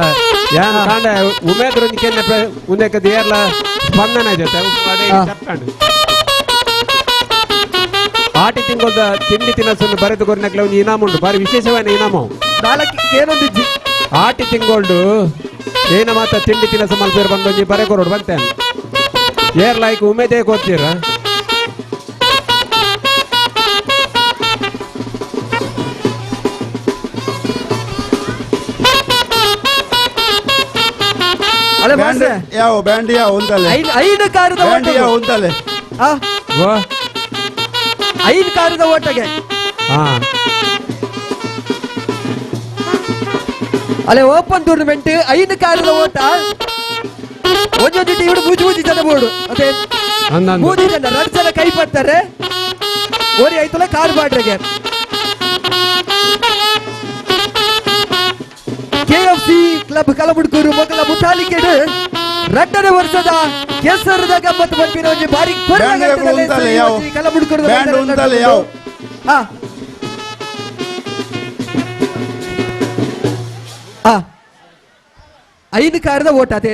ಯಾನ್ ಕಾಂಡ ಉಮೇದ್ರ ಒಂಜಿ ಕೇನ್ನೆ ಉಂದೆಕ ದೇರ್ಲ ಸ್ಪಂದನ ಜೊತೆ ಚಪ್ಪಂಡು ಆಟಿ ತಿಂಗೊಲ್ದ ತಿಂಡಿ ತಿನಸನ್ನು ಬರೆದು ಕೊರ್ನಕ್ಲೆ ಒಂಜಿ ಇನಾಮ ಉಂಟು ಬಾರಿ ವಿಶೇಷವಾದ ಇನಾಮ
ನಾಲ್ಕು ಏನೊಂದಿಜ್ಜಿ
ಆಟಿ ತಿಂಗೋಲ್ಡು ಏನ ಮಾತ ತಿಂಡಿ ತಿನಸ ಮಲ್ಪೇರು ಬಂದೊಂಜಿ ಬರೆ ಕೊರೋಡು ಬಂತೇನೆ ಏರ್ ಲೈಕ್ ಉಮೇದೇ ಗೊತ್ತೀರ
ಅಲೆ ಮಾಸ್ಟ್ರೆ
ಯಾವ ಬ್ಯಾಂಡ್ ಯಾವ ಉಂತಲೆ
ಐದು ಕಾರದ
ಬ್ಯಾಂಡ್ ಯಾವ ಉಂತಲೆ
ಆ ಐದು ಕಾರದ ಓಟಗೆ
ಹಾ
ಅಲೆ ಓಪನ್ ಟೂರ್ನಮೆಂಟ್ ಐದು ಕಾರದ ಓಟ ಒಂದೊಂದು ಇವರು ಬೂಜಿ ಬೂಜಿ ಜನ ಬೋರ್ಡು ಅದೇ ಮೂಜಿ ಜನ ಎರಡು ಜನ ಕೈ ಪಡ್ತಾರೆ ಓರಿ ಆಯ್ತಲ್ಲ ಕಾರ್ ಬಾಡ್ರಿಗೆ ಕೆಎಫ್ಸಿ ಕ್ಲಬ್ ಕಲಬುಡ್ಕೂರು ಮೊದಲ ಮುತಾಲಿಕೆಡು ರಡ್ಡನೆ ವರ್ಷದ ಕೆಸರದ ಗಮ್ಮತ್ತು ಬಂಪಿನ ಒಂಜಿ ಬಾರಿ ಕಲಬುಡ್ಕೂರು ಹಾ ಐದು ಕಾರದ ಓಟ ಅದೇ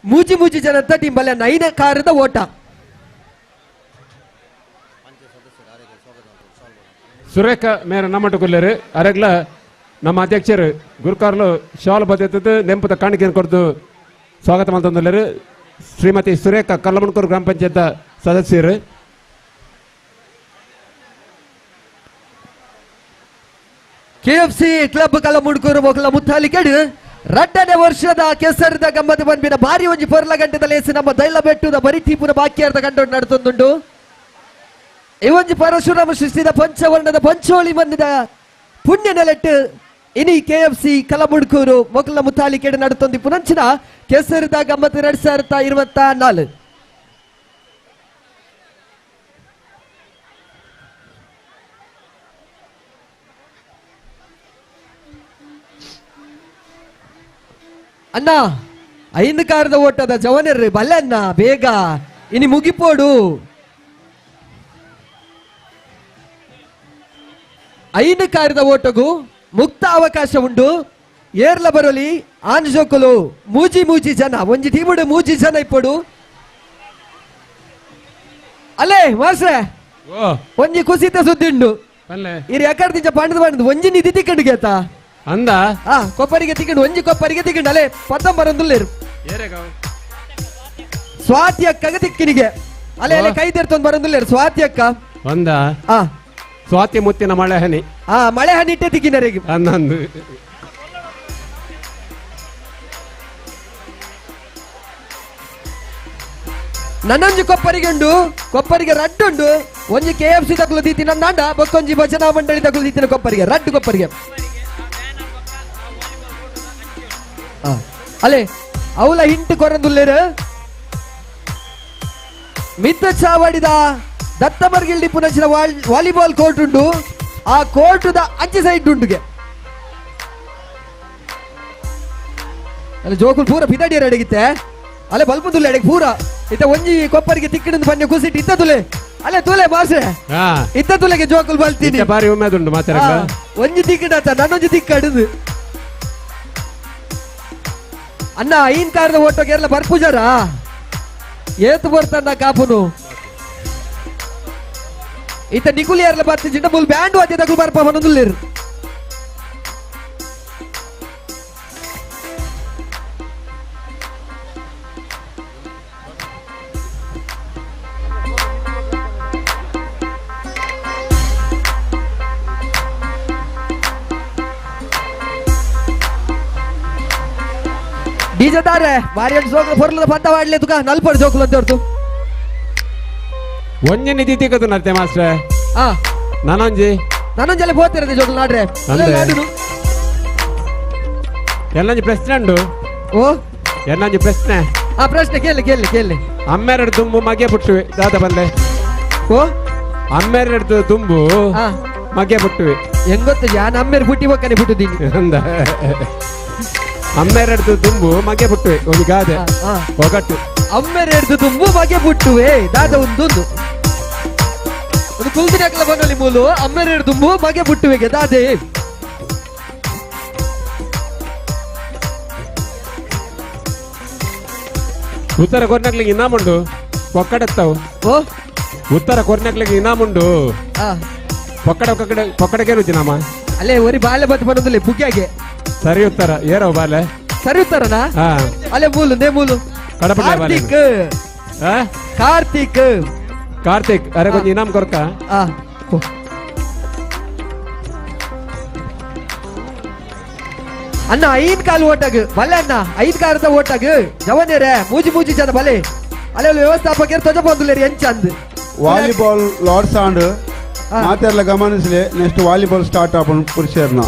ಮೂಜಿ ಮೂಜಿ ಜನತ ಟೀಮ್ ಬಲ್ಲೆ ಐದು ಕಾರದ ಓಟ.
ಸುರೇಖ ಮೇರೆ ನಮ್ಮಟುಕೊಲ್ಲೇರು ಅರೆಗ್ಲ ನಮ್ಮ ಅಧ್ಯಕ್ಷರು ಗುರುಕಾರ್ಲು ಶಾಲು ಬದ್ಧತೆ ನೆಂಪದ ಕಾಣಿಕೆಯನ್ನು ಕೊಡ್ದು ಸ್ವಾಗತ ಮಾಡ್ತಂದಲ್ಲೇರು ಶ್ರೀಮತಿ ಸುರೇಖ ಕಲ್ಲಮಣ್ಕೂರು ಗ್ರಾಮ ಪಂಚಾಯತ್ ಸದಸ್ಯರು.
ಕೆಎಫ್ಸಿ ಕ್ಲಬ್ ಕಲಮುಡ್ಕೂರು ಮೊಗಲ ಮುತ್ತಾಲಿಕೆಡು ರಡ್ಡನೆ ವರ್ಷದ ಕೆಸರದ ಗಮ್ಮತ್ತು ಬಂದ್ಬಿನ ಭಾರಿ ಒಂಜಿ ಪೊರ್ಲ ಗಂಟೆದ ಲೇಸಿ ನಮ್ಮ ದೈಲ ಬೆಟ್ಟದ ಬರಿ ತೀಪುನ ಬಾಕಿಯಾರ್ದ ಕಂಡು ನಡ್ತೊಂದುಂಡು. ಈ ಒಂಜಿ ಪರಶುರಾಮ ಸೃಷ್ಟಿದ ಪಂಚವರ್ಣದ ಪಂಚೋಳಿ ಮಣ್ಣಿದ ಪುಣ್ಯ ನೆಲೆಟ್ಟು ಇನಿ ಕೆಎಫ್ಸಿ ಕಲಮುಡ್ಕೂರು ಮೊಗಲ ಮುತ್ತಾಲಿಕೆಡು ನಡ್ತೊಂದು ಪುನಂಚಿನ ಕೆಸರದ ಗಮ್ಮತ್ತು 2024. ಅಣ್ಣ ಐದು ಕಾರದ ಓಟದ ಜವನರ್ರಿ ಬಲ್ಲೆ ಅಣ್ಣ ಬೇಗ ಇನಿ ಮುಗಿಪೋಡು. ಐದು ಕಾರದ ಓಟಗೂ ಮುಕ್ತ ಅವಕಾಶ ಉಂಟು. ಏರ್ಲ ಬರಲಿ ಆನ್ಜೋಕುಲು ಮೂಜಿ ಮೂಜಿ ಜನ ಒಂಜಿ ಟೀಮುಡು ಮೂಜಿ ಜನ ಇಪ್ಪಡು. ಅಲ್ಲೇ ಮಾಸ್ರೆ ಒಂಜಿ ಕುಸಿತ ಸುದ್ದಿ ಉಂಡು ಇರು ಎಕಡ್ದಿಂಚ ಪಂಡದು ಪಂಡದು ಒಂಜಿ ನಿಧಿ ತಿಕ್ಕಂಡು ಗೇತ
ಅಂದ
ಆ ಕೊಪ್ಪರಿಗೆ ತಿಕ್ಕಂಡು ಒಂಜಿ ಕೊಪ್ಪರಿಗೆ ತಿಕ್ಕಂಡು ಅಲ್ಲೇ ಪತ್ತಂಬರೊಂದುಲ್ಲೇರು ಸ್ವಾತಿ ಅಕ್ಕಗೆ ತಿಕ್ಕಿನಿಗೆ ಅಲ್ಲೇ ಅಲ್ಲೇ ಕೈ ತೆರ್ತೊಂದು ಬರೊಂದುಲ್ಲೇರು ಸ್ವಾತಿ ಅಕ್ಕ
ಒಂದ
ಆ
ಸ್ವಾತಿ ಮುತ್ತಿನ ಮಳೆ ಹನಿ
ಆ ಮಳೆ ಹನಿ ಇಟ್ಟೆ ತಿಕ್ಕಿನರಿಗೆ
ಅಂದಂದು
ನನ್ನೊಂಜಿ ಕೊಪ್ಪರಿಗೆ ಉಂಡು ಕೊಪ್ಪರಿಗೆ ರಡ್ಡುಂಡು ಒಂಜಿ K F C ತಗುಲು ದೀತಿ ನಂದಾಂಡ ಬೊಕ್ಕೊಂಜಿ ಭಜನಾ ಮಂಡಳಿ ತಗುಲು ದೀತಿನ ಕೊಪ್ಪರಿಗೆ ರಡ್ಡು ಕೊಪ್ಪರಿಗೆ ಅಲೆ ಅವಲ ಹಿಂಟು ಕೊರಂದುಲ್ಲೇರು ಮಿತ್ತ ಚಾವಡಿದ ದತ್ತಬರ್ಗಿಲ್ಡಿ ಪುನಚಿನ ವಾಲಿಬಾಲ್ ಕೋರ್ಟ್ ಉಂಡು. ಆ ಕೋರ್ಟುದ ಅಂಚೆ ಸೈಡ್ ಉಂಡುಗೆ ಅಲ್ಲ ಜೋಕುಲ್ ಪೂರ ಪಿದಾಡಿಯರ್ ಅಡಗಿತ್ತೆ ಅಲ್ಲೇ ಬಲ್ಪು ತುಲೆ ಅಡಿಗೆ ಪೂರ ಇತ್ತ ಒಂಜಿ ಕೊಪ್ಪರಿಗೆ ತಿಕ್ಕಿಡಂದು ಬನ್ನಿ ಕುಸಿಟ್ಟು ಇತ್ತ ತುಲೆ ಅಲ್ಲೇ ತುಲೆ ಮಾಸ್ರೆ ಇತ್ತ ತುಲೆಗೆ ಜೋಕುಲ್ ಬಲ್ತೀನಿ
ಬಾರಿ ಉಮ್ಮೇದುಂಡು ಮಾತಾಡ
ಒಂಜಿ ತಿಕ್ಕಿಡತ್ತ ನನ್ನೊಂಜಿ ತಿಕ್ಕಡುದು ಅಣ್ಣ ಐನ್ ಕಾರದ ಓಟೋ ಕೇರಳ ಬರ್ಪುಜಾರ ಏತು ಬರ್ತಾನ ಕಾಪುನು ಇತ್ತ ನಿಕುಲಿ ಯಾರಲ್ಲ ಬರ್ತಿ ಜಿಂಡ ಮುಲ್ ಬ್ಯಾಂಡ್ ವಾದ್ಯ ತಗುಲ್ ಬರ್ಪ ಬನ್ನೊಂದುಲ್ಲೇರು ಡಿಜೆದಾರೆ ಬಾರಿ ಜೋಕುಲು ಪೊರ್ಲದ ಪಂತ ವಾಡ್ಲೆ ತುಕ ನಲ್ಪಡು ಜೋಕುಲು ಅಂತ ಹೊರ್ತು
ಒಂಜಿ ನಿಧಿ ತಿಕ್ಕದು ನರ್ತೆ ಮಾಸ್ಟ್ರೆ. ನಾನೊಂಜಿ
ನಾನೊಂಜಲ್ಲಿ ಹೋಗ್ತಿರದೆ ಜೋಕುಲು ನಾಡ್ರೆ
ಎಲ್ಲೊಂಜಿ ಪ್ರಶ್ನೆ ಉಂಡು.
ಓ
ಎಲ್ಲೊಂಜಿ ಪ್ರಶ್ನೆ.
ಆ ಪ್ರಶ್ನೆ ಕೇಳಿ ಕೇಳಿ ಕೇಳಿ.
ಅಮ್ಮೆರಡು ತುಂಬು ಮಗೆ ಪುಟ್ಟುವೆ ದಾದ ಬಲ್ಲೆ.
ಓ
ಅಮ್ಮೆರಡು ತುಂಬು ಮಗೆ ಪುಟ್ಟುವೆ
ಹೆಂಗ್ ಗೊತ್ತ ಯಾನ್ ಅಮ್ಮೇರು ಪುಟ್ಟಿ ಬಕ್ಕನೆ ಪುಟ್ಟುದೀನಿ
ಅಂದ. ಅಮ್ಮೆರಡು ತುಂಬು ಮಗೆ ಪುಟ್ಟುವೆ ಒಂದು ಗಾದೆ ಒಗಟ್ಟು.
ಅಮ್ಮೆರಡು ತುಂಬು ಮಗೆ ಪುಟ್ಟುವೆ ದಾದ ಒಂದೊಂದು ಒಂದು ಕುಲ್ದಿನಕಲ ಬನ್ನಲಿ ಮೂಲು ಅಮ್ಮೆರಡು ತುಂಬು ಮಗೆ ಪುಟ್ಟುವೆಗೆ ದಾದೆ.
ಉತ್ತರ ಕೊರ್ನಕ್ಲಿಗೆ ಇನಾಮುಂಡು ಒಕ್ಕಡೆತ್ತವು.
ಓ
ಉತ್ತರ ಕೊರ್ನಕ್ಲಿಗೆ ಇನಾಮುಂಡು ಪೊಕ್ಕಡೆ ಒಕ್ಕಡೆ ಪೊಕ್ಕಡೆಗೆ ರುಚಿ ನಾಮ
ಅಲ್ಲೇ ಒರಿ ಬಾಲೆ ಬತ್ತು ಬನ್ನೋದಿಲ್ಲ ಪುಗ್ಯಾಗೆ.
ಸರಿ ಉತ್ತರ ಏರವು ಬಾಲೆ.
ಸರಿ ಉತ್ತರನಾ? ಅಲ್ಲೇ ಮೂಲು ನೇ ಮೂಲು ಕಾರ್ತಿಕ್ ಕಾರ್ತಿಕ್
ಕಾರ್ತಿಕ್ ಅರೆ ಕೊಂಚ ಇನಾಮ್ ಕೊರ್ಕ.
ಅಣ್ಣ ಐದು ಕಾಲು ಓಟಾಗ ಬಲ್ಲೆ ಅಣ್ಣ ಐದು ಕಾರದ ಓಟಾಗ ಜವನೇರೆ ಮೂಜಿ ಮೂಜಿ ಜನ ಬಲೆ ಅಲ್ಲೇ ವ್ಯವಸ್ಥಾಪಕರು ತೊಜ ಬಂದುಲೇರಿ ಎಂಚ ಅಂದ್.
Volleyball Lord's and ಮಾತೆಲ್ಲ ಗಮನಿಸಲಿ next volleyball start ಆಪನ್ ಪುರುಷರ್ನ.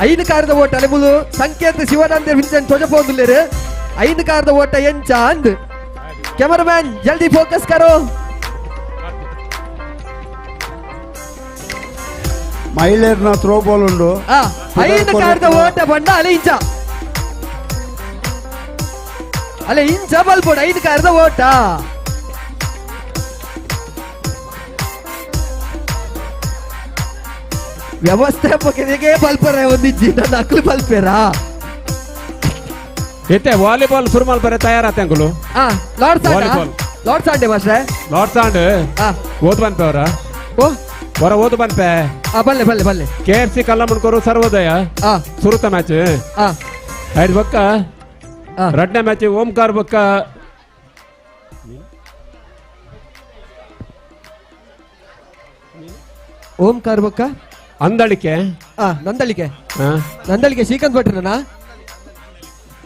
ಐದು ಕಾರದ ಓಟ ಅಲೆ ಮುಲು ಸಂಕೇತ ಶಿವಾನಂದ ವಿನ್ಸೆಂಟ್ ತೊಜ ಬಂದುಲೇರು ಐದು ಕಾರದ ಓಟ ಎಂಚ ಅಂದ್. ಕ್ಯಾಮರಾಮ್ಯಾನ್ ಜಲ್ದಿ ಫೋಕಸ್ ಕರೋ.
ಮಹಿಳೆಯರ್ನ ಥ್ರೋ ಬಾಲ್ ಉಂಡು.
ಐದು ಕಾರದ ಓಟ ಬಂಡ ಅಲೆ ಇಂಚ ಅಲೆ ಇಂಚ ಬಲ್ಪೋಡು ಐದು ಕಾರದ ಓಟ. ವ್ಯವಸ್ಥಾಪಕರಿಗೆ ಬಲ್ಪರ ಒಂದಿಜ್ಜಿ ನನ್ನ ಅಕ್ಲು ಬಲ್ಪೇರಾ
ಇತ್ತೆ ವಾಲಿಬಾಲ್ ಸುರುಮಲ್ ಬರೆ ತಯಾರಾತ ಅಂಕುಲು.
Lord volleyball lord Sande ಮಾಸ್ಟ್ರೆ
ಲಾರ್ಡ್ ಸಾಂಡ್ ಓದ್ ಬಂದ್ಪೆ ಅವರ
ಓ
ಹೊರ ಓದು ಬಂದ್ಪೆ.
ಬಲ್ಲೆ ಬಲ್ಲೆ ಬಲ್ಲೆ.
K F C Kallamundkur Sarvodaya ಸುರುತ match ಐದು ಬಕ್ಕ. ರಡ್ನೇ ಮ್ಯಾಚ್ ಓಂಕಾರ ಬಕ್ಕ
ಓಂಕಾರ ಬಕ್ಕ
ಅಂದಳಿಕೆ.
ನಂದಳಿಕೆ ನಂದಳಿಕೆ ಶ್ರೀಕಾಂತ್ ಭಟ್ರನಾ?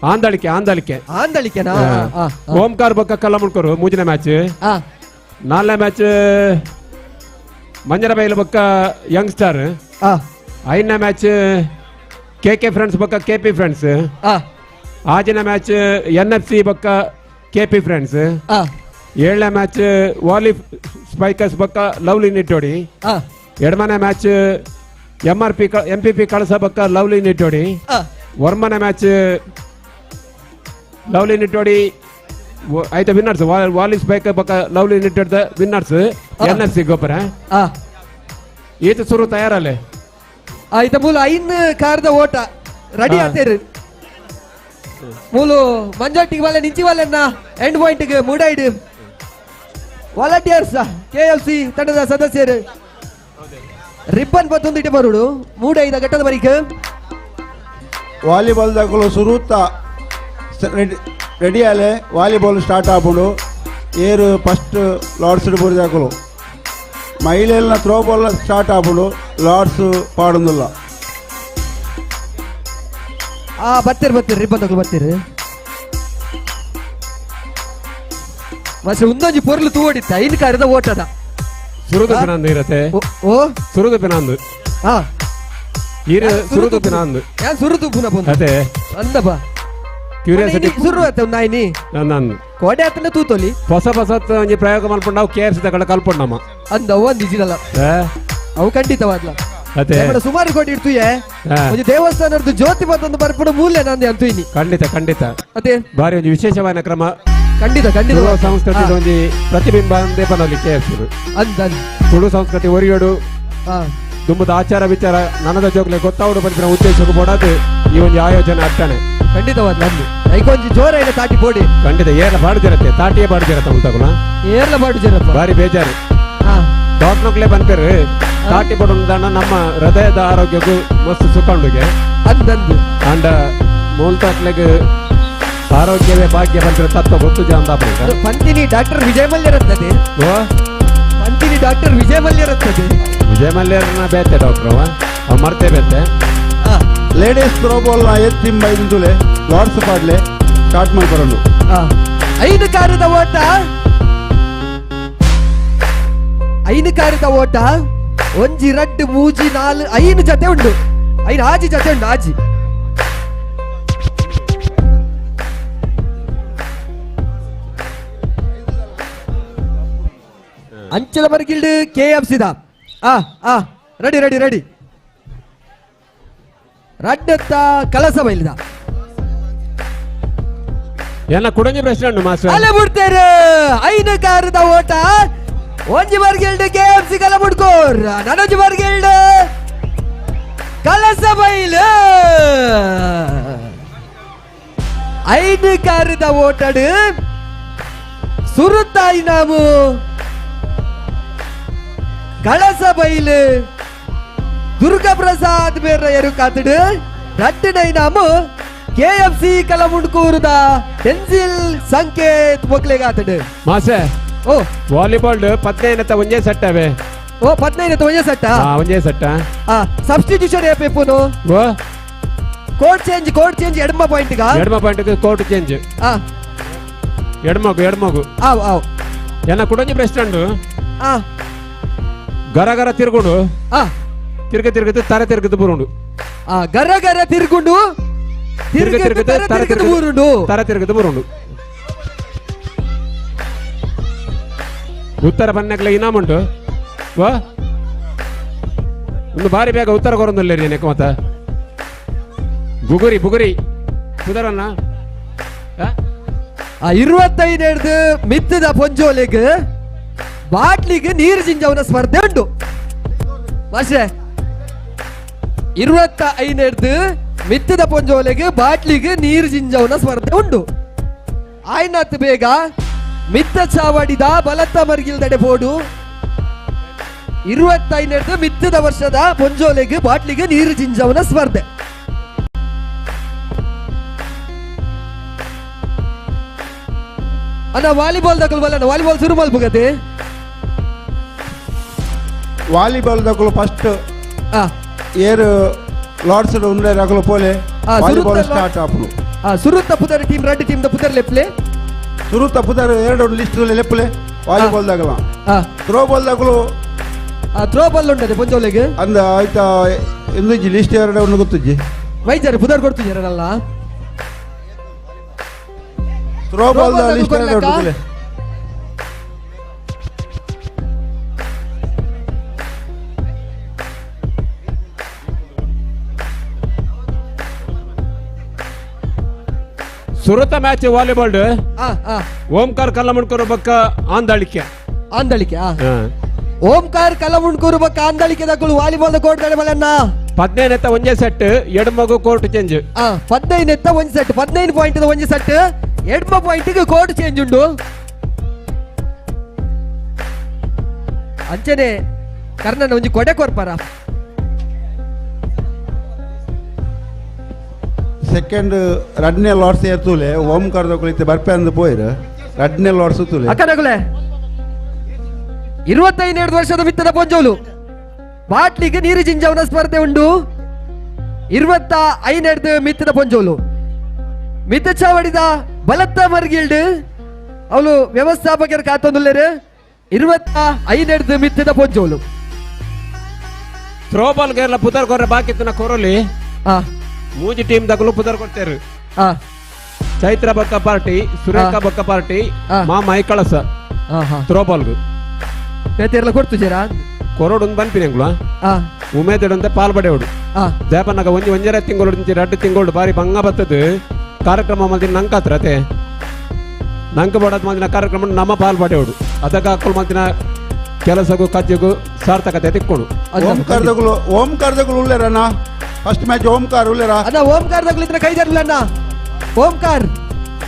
ಆಂದಳಿಕೆ ಆಂದಳಿಕೆ
ಆಂದಳಿಕೆನಾ?
ಓಂಕಾರ ಬಕ್ಕ ಕಲ್ಲಮುಣ್ಕೂರು ಮೂಜನೇ ಮ್ಯಾಚ್. ನಾಲ್ನೇ ಮ್ಯಾಚ್ ಮಂಜರಬೈಲು ಬಕ್ಕ ಯಂಗ್ಸ್ಟರ್. ಐದನೇ match K K friends ಬಕ್ಕ K P friends. ಆಜನೇ match N F C ಬಕ್ಕ K P friends. ಏಳನೇ ಮ್ಯಾಚ್ ವಾಲಿ ಸ್ಪೈಕರ್ಸ್ ಬಕ್ಕ ಲವ್ಲಿ ನಿಟ್ಟೋಡಿ. ಎಡಮನೆ match M R P M P P Kalasa ಬಕ್ಕ ಲವ್ಲಿ ನಿಟ್ಟೋಡಿ. ವರ್ಮನೆ ಮ್ಯಾಚ್ ಲವ್ಲಿ ನಿಟ್ಟೋಡಿ ಆಯ್ತಾ ವಿನ್ನರ್ಸ್ ವಾಲಿ ಸ್ಪೈಕರ್ ಬಕ್ಕ ಲವ್ಲಿ ನಿಟ್ಟೋಡ್ದ winners N F C ಗೊಬ್ಬರ. ಈತ ಸುರು ತಯಾರಲ್ಲೇ
ಆಯ್ತ ಮೂಲ ಐನ್ ಕಾರದ ಓಟ ರೆಡಿ ಆತೇರು ಮೂಲು ಮಂಜಾಟಿಗೆ ವಾಲೆ ನಿಂಚಿ ವಾಲೆನ್ನ and ಪಾಯಿಂಟ್ಗೆ ಮೂಡೈಡ್ volunteers K F C ತಂಡದ ಸದಸ್ಯರು ರಿಬ್ಬನ್ ಬತ್ತೊಂದಿಟ್ಟು ಬರುಡು ಮೂಡೈದ ಘಟ್ಟದ ಬರೀಕ್.
ವಾಲಿಬಾಲ್ ದಾಕಲು ಸುರುತ್ತ ರೆಡಿ ಆಲೆ ವಾಲಿಬಾಲ್ ಸ್ಟಾರ್ಟ್ ಆಪುಂಡು. ಏರು ಫಸ್ಟ್ ಲಾರ್ಡ್ಸ್ ಬೂರಿದಾಕಲು ಮಹಿಳೆಯನ್ನ throw ball start ಆಪುಂಡು Lord's ಪಾಡೊಂದುಲ್ಲ.
ಬತ್ತೀರಿ ಬತ್ತೀರಿ ರಿಬ್ಬನ್ ತಗೊಳ್ಳಿ ಬತ್ತೀರಿ. ಮತ್ತೆ ಒಂದೊಂಜಿ ಪೊರ್ಲು ತೂವಡಿತ್ತ ಐದು ಕಾರದ ಓಟದ
ಸುರುದು ಪಿನಾಂದು ಇರತ್ತೆ.
ಓ
ಸುರುದು ಪಿನಾಂದು. ಈರ ಸುರುದು ಪಿನಾಂದು.
ಯಾನ್ ಸುರುದು ಪುನ ಪುನ
ಅದೇ
ಅಂದಪ್ಪ.
Curiosity
ಸುರು ಆತ ನಾಯಿನಿ
ನಾನು
ಕೋಡೆ ಆತನ ತೂತೋಲಿ
ಹೊಸ ಹೊಸ ಒಂಜಿ ಪ್ರಯೋಗ ಮಲ್ಪಂಡ ಅವು K F C ತಗಳ ಕಲ್ಪೊಂಡಮ್ಮ
ಅಂದ ಒಂದು ಇಜಿರಲ್ಲ ಅವು ಖಂಡಿತವಾದ್ಲ
ಅದೇ
ಸುಮಾರು ಕೋಟಿ ಇಡ್ತುಯೆ ಒಂಜಿ ದೇವಸ್ಥಾನದ ಜ್ಯೋತಿ ಬಂದೊಂದು ಬರ್ಪುಡ ಮೂಲ್ಯ ನಂದೆ ಅಂತ ಇನಿ
ಖಂಡಿತ ಖಂಡಿತ
ಅದೇ
ಬಾರಿ ಒಂಜಿ ವಿಶೇಷವಾದ ಕ್ರಮ
ಖಂಡಿತ ಖಂಡಿತ
ತುಳು ಸಂಸ್ಕೃತಿ ಒಂಜಿ ಪ್ರತಿಬಿಂಬ ಅಂದೇ ಪನೊಲಿ ಕೆ ಎಫ್
ಅಂದ
ತುಳು ಸಂಸ್ಕೃತಿ ಒರಿಯೋಡು ದುಂಬದ ಆಚಾರ ವಿಚಾರ ನನದ ಜೋಗ್ಲೆ ಗೊತ್ತಾವಡು ಬಂದಿನ ಉದ್ದೇಶಕ್ಕೂ ಬೋಡಾದು ಈ ಒಂದು ಆಯೋಜನೆ ಆಗ್ತಾನೆ
ಖಂಡಿತವಾದ ಐಕೊಂಜಿ ಜೋರ ಇಲ್ಲ ತಾಟಿ ಬೋಡಿ
ಖಂಡಿತ ಏರ್ಲ ಬಾಡು ಜರತ್ತೆ ತಾಟಿಯೇ ಬಾಡು ಜರತ್ತ ಉಂಟಾಗುಣ
ಏರ್ಲ ಬಾಡು ಜರಪ್ಪ
ಬಾರಿ ಬೇಜಾರು ಡಾಕ್ಟರ್ಗಳೇ ಬಂತಾರೆ ತಾಟಿ ಬೋಡೋಣ ನಮ್ಮ ಹೃದಯದ ಆರೋಗ್ಯಕ್ಕೂ ಮಸ್ತ್ ಸುಖಂಡುಗೆ
ಅಂದಂದು
ಅಂಡ ಮೂಲ್ತಾಕ್ಲೆಗ್ ಆರೋಗ್ಯವೇ ಭಾಗ್ಯ ಬಂದ್ರೆ ತತ್ವ ಗೊತ್ತು ಜನ
ಪಂತಿನಿ ಡಾಕ್ಟರ್ ವಿಜಯ ಮಲ್ಯರತ್ತದೆ
ಓ
ಪಂತಿನಿ ಡಾಕ್ಟರ್ ವಿಜಯ ಮಲ್ಯರತ್ತದೆ
ವಿಜಯ ಮಲ್ಯರನ್ನ ಬೇತೆ ಡಾಕ್ಟರ್ ಅವ ಮರ್ತೆ ಬೇತೆ
ಲೇಡೀಸ್ ಥ್ರೋಬಾಲ್ ಎತ್ತಿ ಐದು ಲಾರ್ಡ್ಸ್ ಪಾಡ್ಲೆ ಸ್ಟಾರ್ಟ್ ಮಾಡ್ಬರೋದು
ಐದು ಕಾರದ ಓಟ ಐದು ಕಾರದ ಓಟ ಒಂಜಿ ರಡ್ಡು ಮೂಜಿ ನಾಲ್ ಐದು ಜತೆ ಉಂಡು ಐದು ಆಜಿ ಜತೆ ಉಂಡು ಆಜಿ ಅಂಚದ ಬರ್ಗಿಲ್ಡ್ K F Sidda ಆ ಆ ready ready ready ರಡ್ಡತ್ತ ಕಲಸ ಬೈಲ್ದ
ಎಲ್ಲ ಕುಡಂಜಿ ಪ್ರೆಸಿಡೆಂಟ್ ಮಾಸ್ಟರ್
ಅಲ್ಲ ಬಿಡ್ತೇರು ಐದು ಕಾರದ ಓಟ ಒಂಜಿ ಬರ್ಗಿಲ್ಡ್ K F C ಕಲ ಬಿಡ್ಕೋರ್ ನನೊಂಜಿ ಬರ್ಗಿಲ್ಡ್ ಕಲಸ ಬೈಲ್ ಐದು ಕಾರದ ಓಟಡು ಸುರುತ್ತಾಯಿ ನಾವು ಕಳಸ ಬೈಲು ದುರ್ಗಾ ಪ್ರಸಾದ್ ಬೇರೆ ಕಾತಡು ರಡ್ಡು ನಾಮು K F C ಕಲಮುಂಡ್ಕೂರುದ pencil ಸಂಕೇತ್ ಮೊಕ್ಲೆಗಾತಡು
ಮಾಸೆ
ಓ
ವಾಲಿಬಾಲ್ ಪದ್ನೈನತ್ತ ಒಂಜೇ ಸೆಟ್ ಅವೇ
ಓ ಪದ್ನೈನತ್ತ ಒಂಜೇ ಸೆಟ್
ಒಂಜೇ ಸೆಟ್
ಆ ಸಬ್ಸ್ಟಿಟ್ಯೂಷನ್ ಏಪೇಪುನು
ಓ
court change court change ಎಡಮ point ಗ
ಎಡಮ point court change
ಆ
ಎಡಮಗು ಎಡಮಗು
ಆವ್ ಆವ್
ಎನ್ನ ಕುಡಂಜಿ ಪ್ರೆಸಿಡೆಂಟ್
ಆ
ಗರ ಗರ ತಿರುಗುಂಡು
ಆ
ತಿರ್ಗ ತಿರ್ಗದು ತರೆ ತಿರ್ಗದು ಬುರುಂಡು
ಆ ಗರ ಗರ ತಿರುಗುಂಡು
ತಿರ್ಗ ತಿರ್ಗದು ತರೆ ತಿರ್ಗದು
ಬುರುಂಡು
ತರೆ ತಿರ್ಗದು ಬುರುಂಡು ಉತ್ತರ ಬನ್ನಕ್ಲೆ ಇನಾಮುಂಟು ವಾ ಒಂದು ಬಾರಿ ಬೇಗ ಉತ್ತರ ಕೊರೊಂದುಲ್ಲೇರಿ ನೆಕ್ ಮತ್ತ ಬುಗುರಿ ಬುಗುರಿ ಕುದರನ್ನ
ಆ 25 ಹಿಡ್ದು ಮಿತ್ತದ ಪೊಂಜೋಲೆಗ್ ಬಾಟ್ಲಿಗೆ ನೀರು ಜಿಂಜವನ ಸ್ಪರ್ಧೆ ಉಂಟು ಮಾಸ್ಟ್ರೆ 25 ಹಿಡ್ದು ಮಿತ್ತದ ಪೊಂಜೋಲೆಗ್ ಬಾಟ್ಲಿಗೆ ನೀರು ಜಿಂಜವನ ಸ್ಪರ್ಧೆ ಉಂಟು ಆಯ್ನಾತ್ ಬೇಗ ಮಿತ್ತ ಚಾವಡಿದ ಬಲತ್ತ ಮರ್ಗಿಲ್ದಡೆ ಬೋಡು 25 ಹಿಡ್ದು ಮಿತ್ತದ ವರ್ಷದ ಪೊಂಜೋಲೆಗ್ ಬಾಟ್ಲಿಗೆ ನೀರು ಜಿಂಜವನ ಸ್ಪರ್ಧೆ. ಅಣ್ಣ ವಾಲಿಬಾಲ್ ದಕಲ್ ಬಲ್ಲ ವಾಲಿಬಾಲ್ ಶುರು ಮಲ್ಪಗತೆ
ವಾಲಿಬಾಲ್ ದಕಲು ಫಸ್ಟ್ ಏರು ಲಾರ್ಡ್ಸ್ ಉಂಡೆ ರಕಲು ಪೋಲೆ ವಾಲಿಬಾಲ್ ಸ್ಟಾರ್ಟ್ ಆಪುನು.
ಸುರುತ್ತ ಪುದರ್ ಟೀಮ್ ರಡ್ಡು ಟೀಮ್ the ಪುದರ್ ಲೆಪ್ಲೆ
ಸುರುತ್ತ ಪುದರ್ ಎರಡು ಲಿಸ್ಟ್ ಲೆಪ್ಲೆ ವಾಲಿಬಾಲ್ ದಕಲ ಥ್ರೋ ಬಾಲ್ ದಕಲು
ಥ್ರೋ ಬಾಲ್ ಉಂಟದೆ ಪೊಂಜೋಲೆಗ್
ಅಂದ ಆಯ್ತಾ ಇಂದುಜಿ ಲಿಸ್ಟ್ ಎರಡು ಉಂಡು ಗೊತ್ತುಜಿ
ವೈದ್ಯರು ಪುದರ್ ಕೊಡ್ತಿದ್ದಾರಲ್ಲ
throw ball the list ಎರಡು ಉಂಡು
ಸುರುತ ಮ್ಯಾಚ್ ವಾಲಿಬಾಲ್ ಓಂಕಾರ್ ಕಲ್ಲಮುಣ್ಕೂರು ಬಕ್ಕ ಆಂದಳಿಕೆ
ಆಂದಳಿಕೆ ಓಂಕಾರ್ ಕಲ್ಲಮುಣ್ಕೂರು ಬಕ್ಕ ಆಂದಳಿಕೆ ದಕ್ಕಳು ವಾಲಿಬಾಲ್ ಕೋರ್ಟ್ ಮಲನ್ನ
15 ಒಂಜೇ ಸೆಟ್ ಎಡಮಗು ಕೋರ್ಟ್ ಚೇಂಜ್
15 ಒಂಜಿ ಸೆಟ್ 15 ಪಾಯಿಂಟ್ ಒಂಜಿ ಸೆಟ್ ಎಡ್ಮ point court change ಉಂಡು ಅಂಚನೆ ಕರ್ಣನ ಒಂಜಿ ಕೊಡೆ ಕೊರ್ಪಾರ
ಸೆಕೆಂಡ್ ರಡ್ನೇ ಲಾರ್ಡ್ಸ್ ಏರ್ತೂಲೆ ಓಂಕಾರ ದಕ್ಕಳು ಬರ್ಪೆ ಅಂದು ಪೋಯಿರು ರಡ್ನೇ ಲಾರ್ಡ್ಸ್ ತೂಲೆ
ಅಕ್ಕನಗುಲೆ 25 ವರ್ಷದ ಮಿತ್ತದ ಪೊಂಜೋಲು ಬಾಟ್ಲಿಗೆ ನೀರು ಜಿಂಜವನ ಸ್ಪರ್ಧೆ ಉಂಡು 25 ಮಿತ್ತದ ಪೊಂಜೋಲು ಮಿತ್ತ ಚಾವಡಿದ ಬಲತ್ತ ಮರ್ಗಿಲ್ಡ್ ಅವಳು ವ್ಯವಸ್ಥಾಪಕರ ಕಾತೊಂದುಲ್ಲೇರು 25 ಮಿತ್ತದ ಪೊಂಜೋಲು
ಥ್ರೋ ಬಾಲ್ ಗೆಲ್ಲ ಪುದರ್ ಕೊರ್ರೆ ಬಾಕಿ ಕೊರಲಿ ಮೂಜಿ ಟೀಮ್ ದಕಲು ಪುದರ್ ಕೊಡ್ತೇರು. Chaitra ಬೊಕ್ಕ ಪಾರ್ಟಿ, ಸುರೇಖಾ ಬೊಕ್ಕ ಪಾರ್ಟಿ, ಮಾಮ ಐಕಳಸ ಥ್ರೋಬಾಲ್
ಬೇತೆರ್ಲ ಕೊಡ್ತು ಜರ
ಕೊರೋಡು ಬನ್ಪಿನ ಎಂಗ್ಲ ಉಮೇದಡಂತೆ ಪಾಲ್ ಪಡೆಯೋಡು ದೇಪನಾಗ ಒಂಜಿ ಒಂಜರೆ ತಿಂಗಳು 2 ತಿಂಗಳು ಬಾರಿ ಬಂಗ ಬತ್ತದು ಕಾರ್ಯಕ್ರಮ ಮಲ್ದಿನ ನಂಕಾತ್ರ ಅತೆ ನಂಕ ಬಡದ್ ಮಲ್ದಿನ ಕಾರ್ಯಕ್ರಮ ನಮ್ಮ ಪಾಲ್ ಪಡೆಯೋಡು ಅದಕ್ಕೆ ಹಾಕೊಳ್ಳ ಮಲ್ದಿನ ಕೆಲಸಗೂ ಕಜ್ಜೆಗೂ ಸಾರ್ಥಕತೆ ತಿಕ್ಕೊಡು.
ಓಂಕಾರದಗಳು ಓಂಕಾರದಗಳು ಉಳ್ಳೇರಣ್ಣ, ಫಸ್ಟ್ ಮ್ಯಾಚ್ ಓಂಕಾರ ಉಳ್ಳೇರ
ಅಣ್ಣ, ಓಂಕಾರದಗಳು ಇದ್ರೆ ಕೈದಾರಲ್ಲ ಅಣ್ಣ. ಓಂಕಾರ್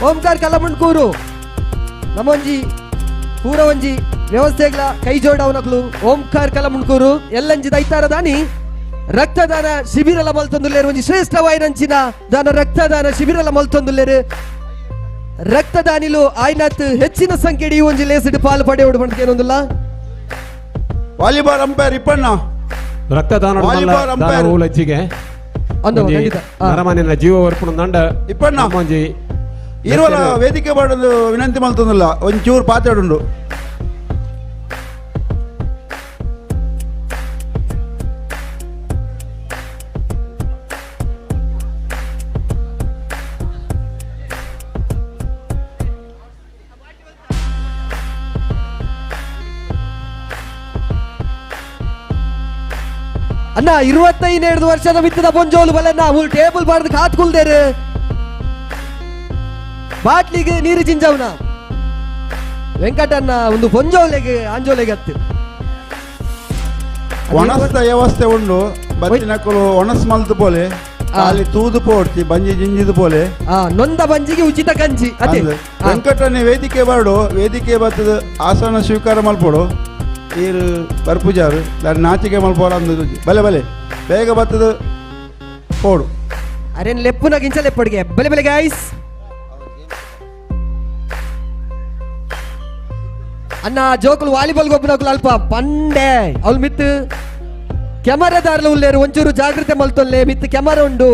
ಓಂಕಾರ್ ಕಲ್ಲಮುಂಡ್ಕೂರು ನಮ್ಮೊಂಜಿ ಪೂರ ಒಂಜಿ ವ್ಯವಸ್ಥೆಗಳ ಕೈ ಜೋಡವನಕ್ಲು ಓಂಕಾರ್ ಕಲ್ಲಮುಂಡ್ಕೂರು ಎಲ್ಲಂಜಿ ದೈತಾರ ದಾನಿ ರಕ್ತದಾನ ಶಿಬಿರಲ ಮಲ್ತೊಂದುಲ್ಲೇರು ಒಂಜಿ ಶ್ರೇಷ್ಠವಾಯಿನಂಚಿನ ದಾನ ರಕ್ತದಾನ ಶಿಬಿರಲ ಮಲ್ತೊಂದುಲ್ಲೇರು ರಕ್ತದಾನಿಲು ಆಯ್ನಾತ್ ಹೆಚ್ಚಿನ ಸಂಖ್ಯೆ ಈ ಒಂಜಿ ಲೇಸಿಡ್ ಪಾಲು ಪಡೆಯೋಡು ಬಂದ.
ವಾಲಿಬಾಲ್ ಅಂಪೈರ್ ಇಪ್ಪಣ್ಣ
ರಕ್ತದಾನ ಲಜ್ಜಿಗೆ ನರಮಾನಿನ ಜೀವ ವರ್ಪಣ ದಂಡ
ಇಪ್ಪಣ್ಣ
ಒಂಜಿ
ಇರುವಲ್ಲ ವೇದಿಕೆ ಮಾಡೋದು ವಿನಂತಿ ಮಲ್ತೊಂದಿಲ್ಲ ಒಂಚೂರು ಪಾತಾಡುಂಡು.
ಅಣ್ಣ 25 ವರ್ಷದ ಮಿತ್ತದ ಪೊಂಜೋಲು ಬಲನ್ನ ಮೂರು ಟೇಬಲ್ ಬಾರ್ದು ಕಾತ್ ಕುಲ್ದೇರು ಬಾಟ್ಲಿಗೆ ನೀರು ಜಿಂಜವನ ವೆಂಕಟಣ್ಣ ಒಂದು ಪೊಂಜೋಲೆಗೆ ಆಂಜೋಲೆಗೆ ಹತ್ತು
ಒಣಸ್ತ ವ್ಯವಸ್ಥೆ ಉಂಡು ಬತ್ತಿನಕ್ಕಲು ಒಣಸ್ ಮಲ್ತು ಪೋಲೆ ಅಲ್ಲಿ ತೂದು ಪೋಡ್ತಿ ಬಂಜಿ ಜಿಂಜಿದು ಪೋಲೆ
ನೊಂದ ಬಂಜಿಗೆ ಉಚಿತ ಕಂಜಿ.
ವೆಂಕಟಣ್ಣ ವೇದಿಕೆ ಬಾಡು ವೇದಿಕೆ ಬತ್ತದ ಆಸನ ಸ್ವೀಕಾರ ಮಲ್ಪೋಡು ಈರು ಬರ್ಪುಜಾರು ದಾನಿ ನಾಚಿಕೆ ಮಲ್ಪೋರ ಅಂದು ಬಲೆ ಬಲೆ ಬೇಗ ಬತ್ತದ ಪೋಡು.
ಅರೆ ಲೆಪ್ಪುನ ಗಿಂಚ ಲೆಪ್ಪಡಿಗೆ ಬಲೆ ಬಲೆ ಗಾಯ್ಸ್. ಅಣ್ಣ ಜೋಕುಲು ವಾಲಿಬಾಲ್ ಗೊಬ್ಬನಕುಲು ಅಲ್ಪ ಪಂಡೆ ಅವಳು ಮಿತ್ತು ಕೆಮರಾದಾರ್ಲ ಉಲ್ಲೇರು ಒಂಚೂರು ಜಾಗ್ರತೆ ಮಲ್ತೊಲ್ಲೆ ಮಿತ್ತು ಕೆಮರ ಉಂಡು.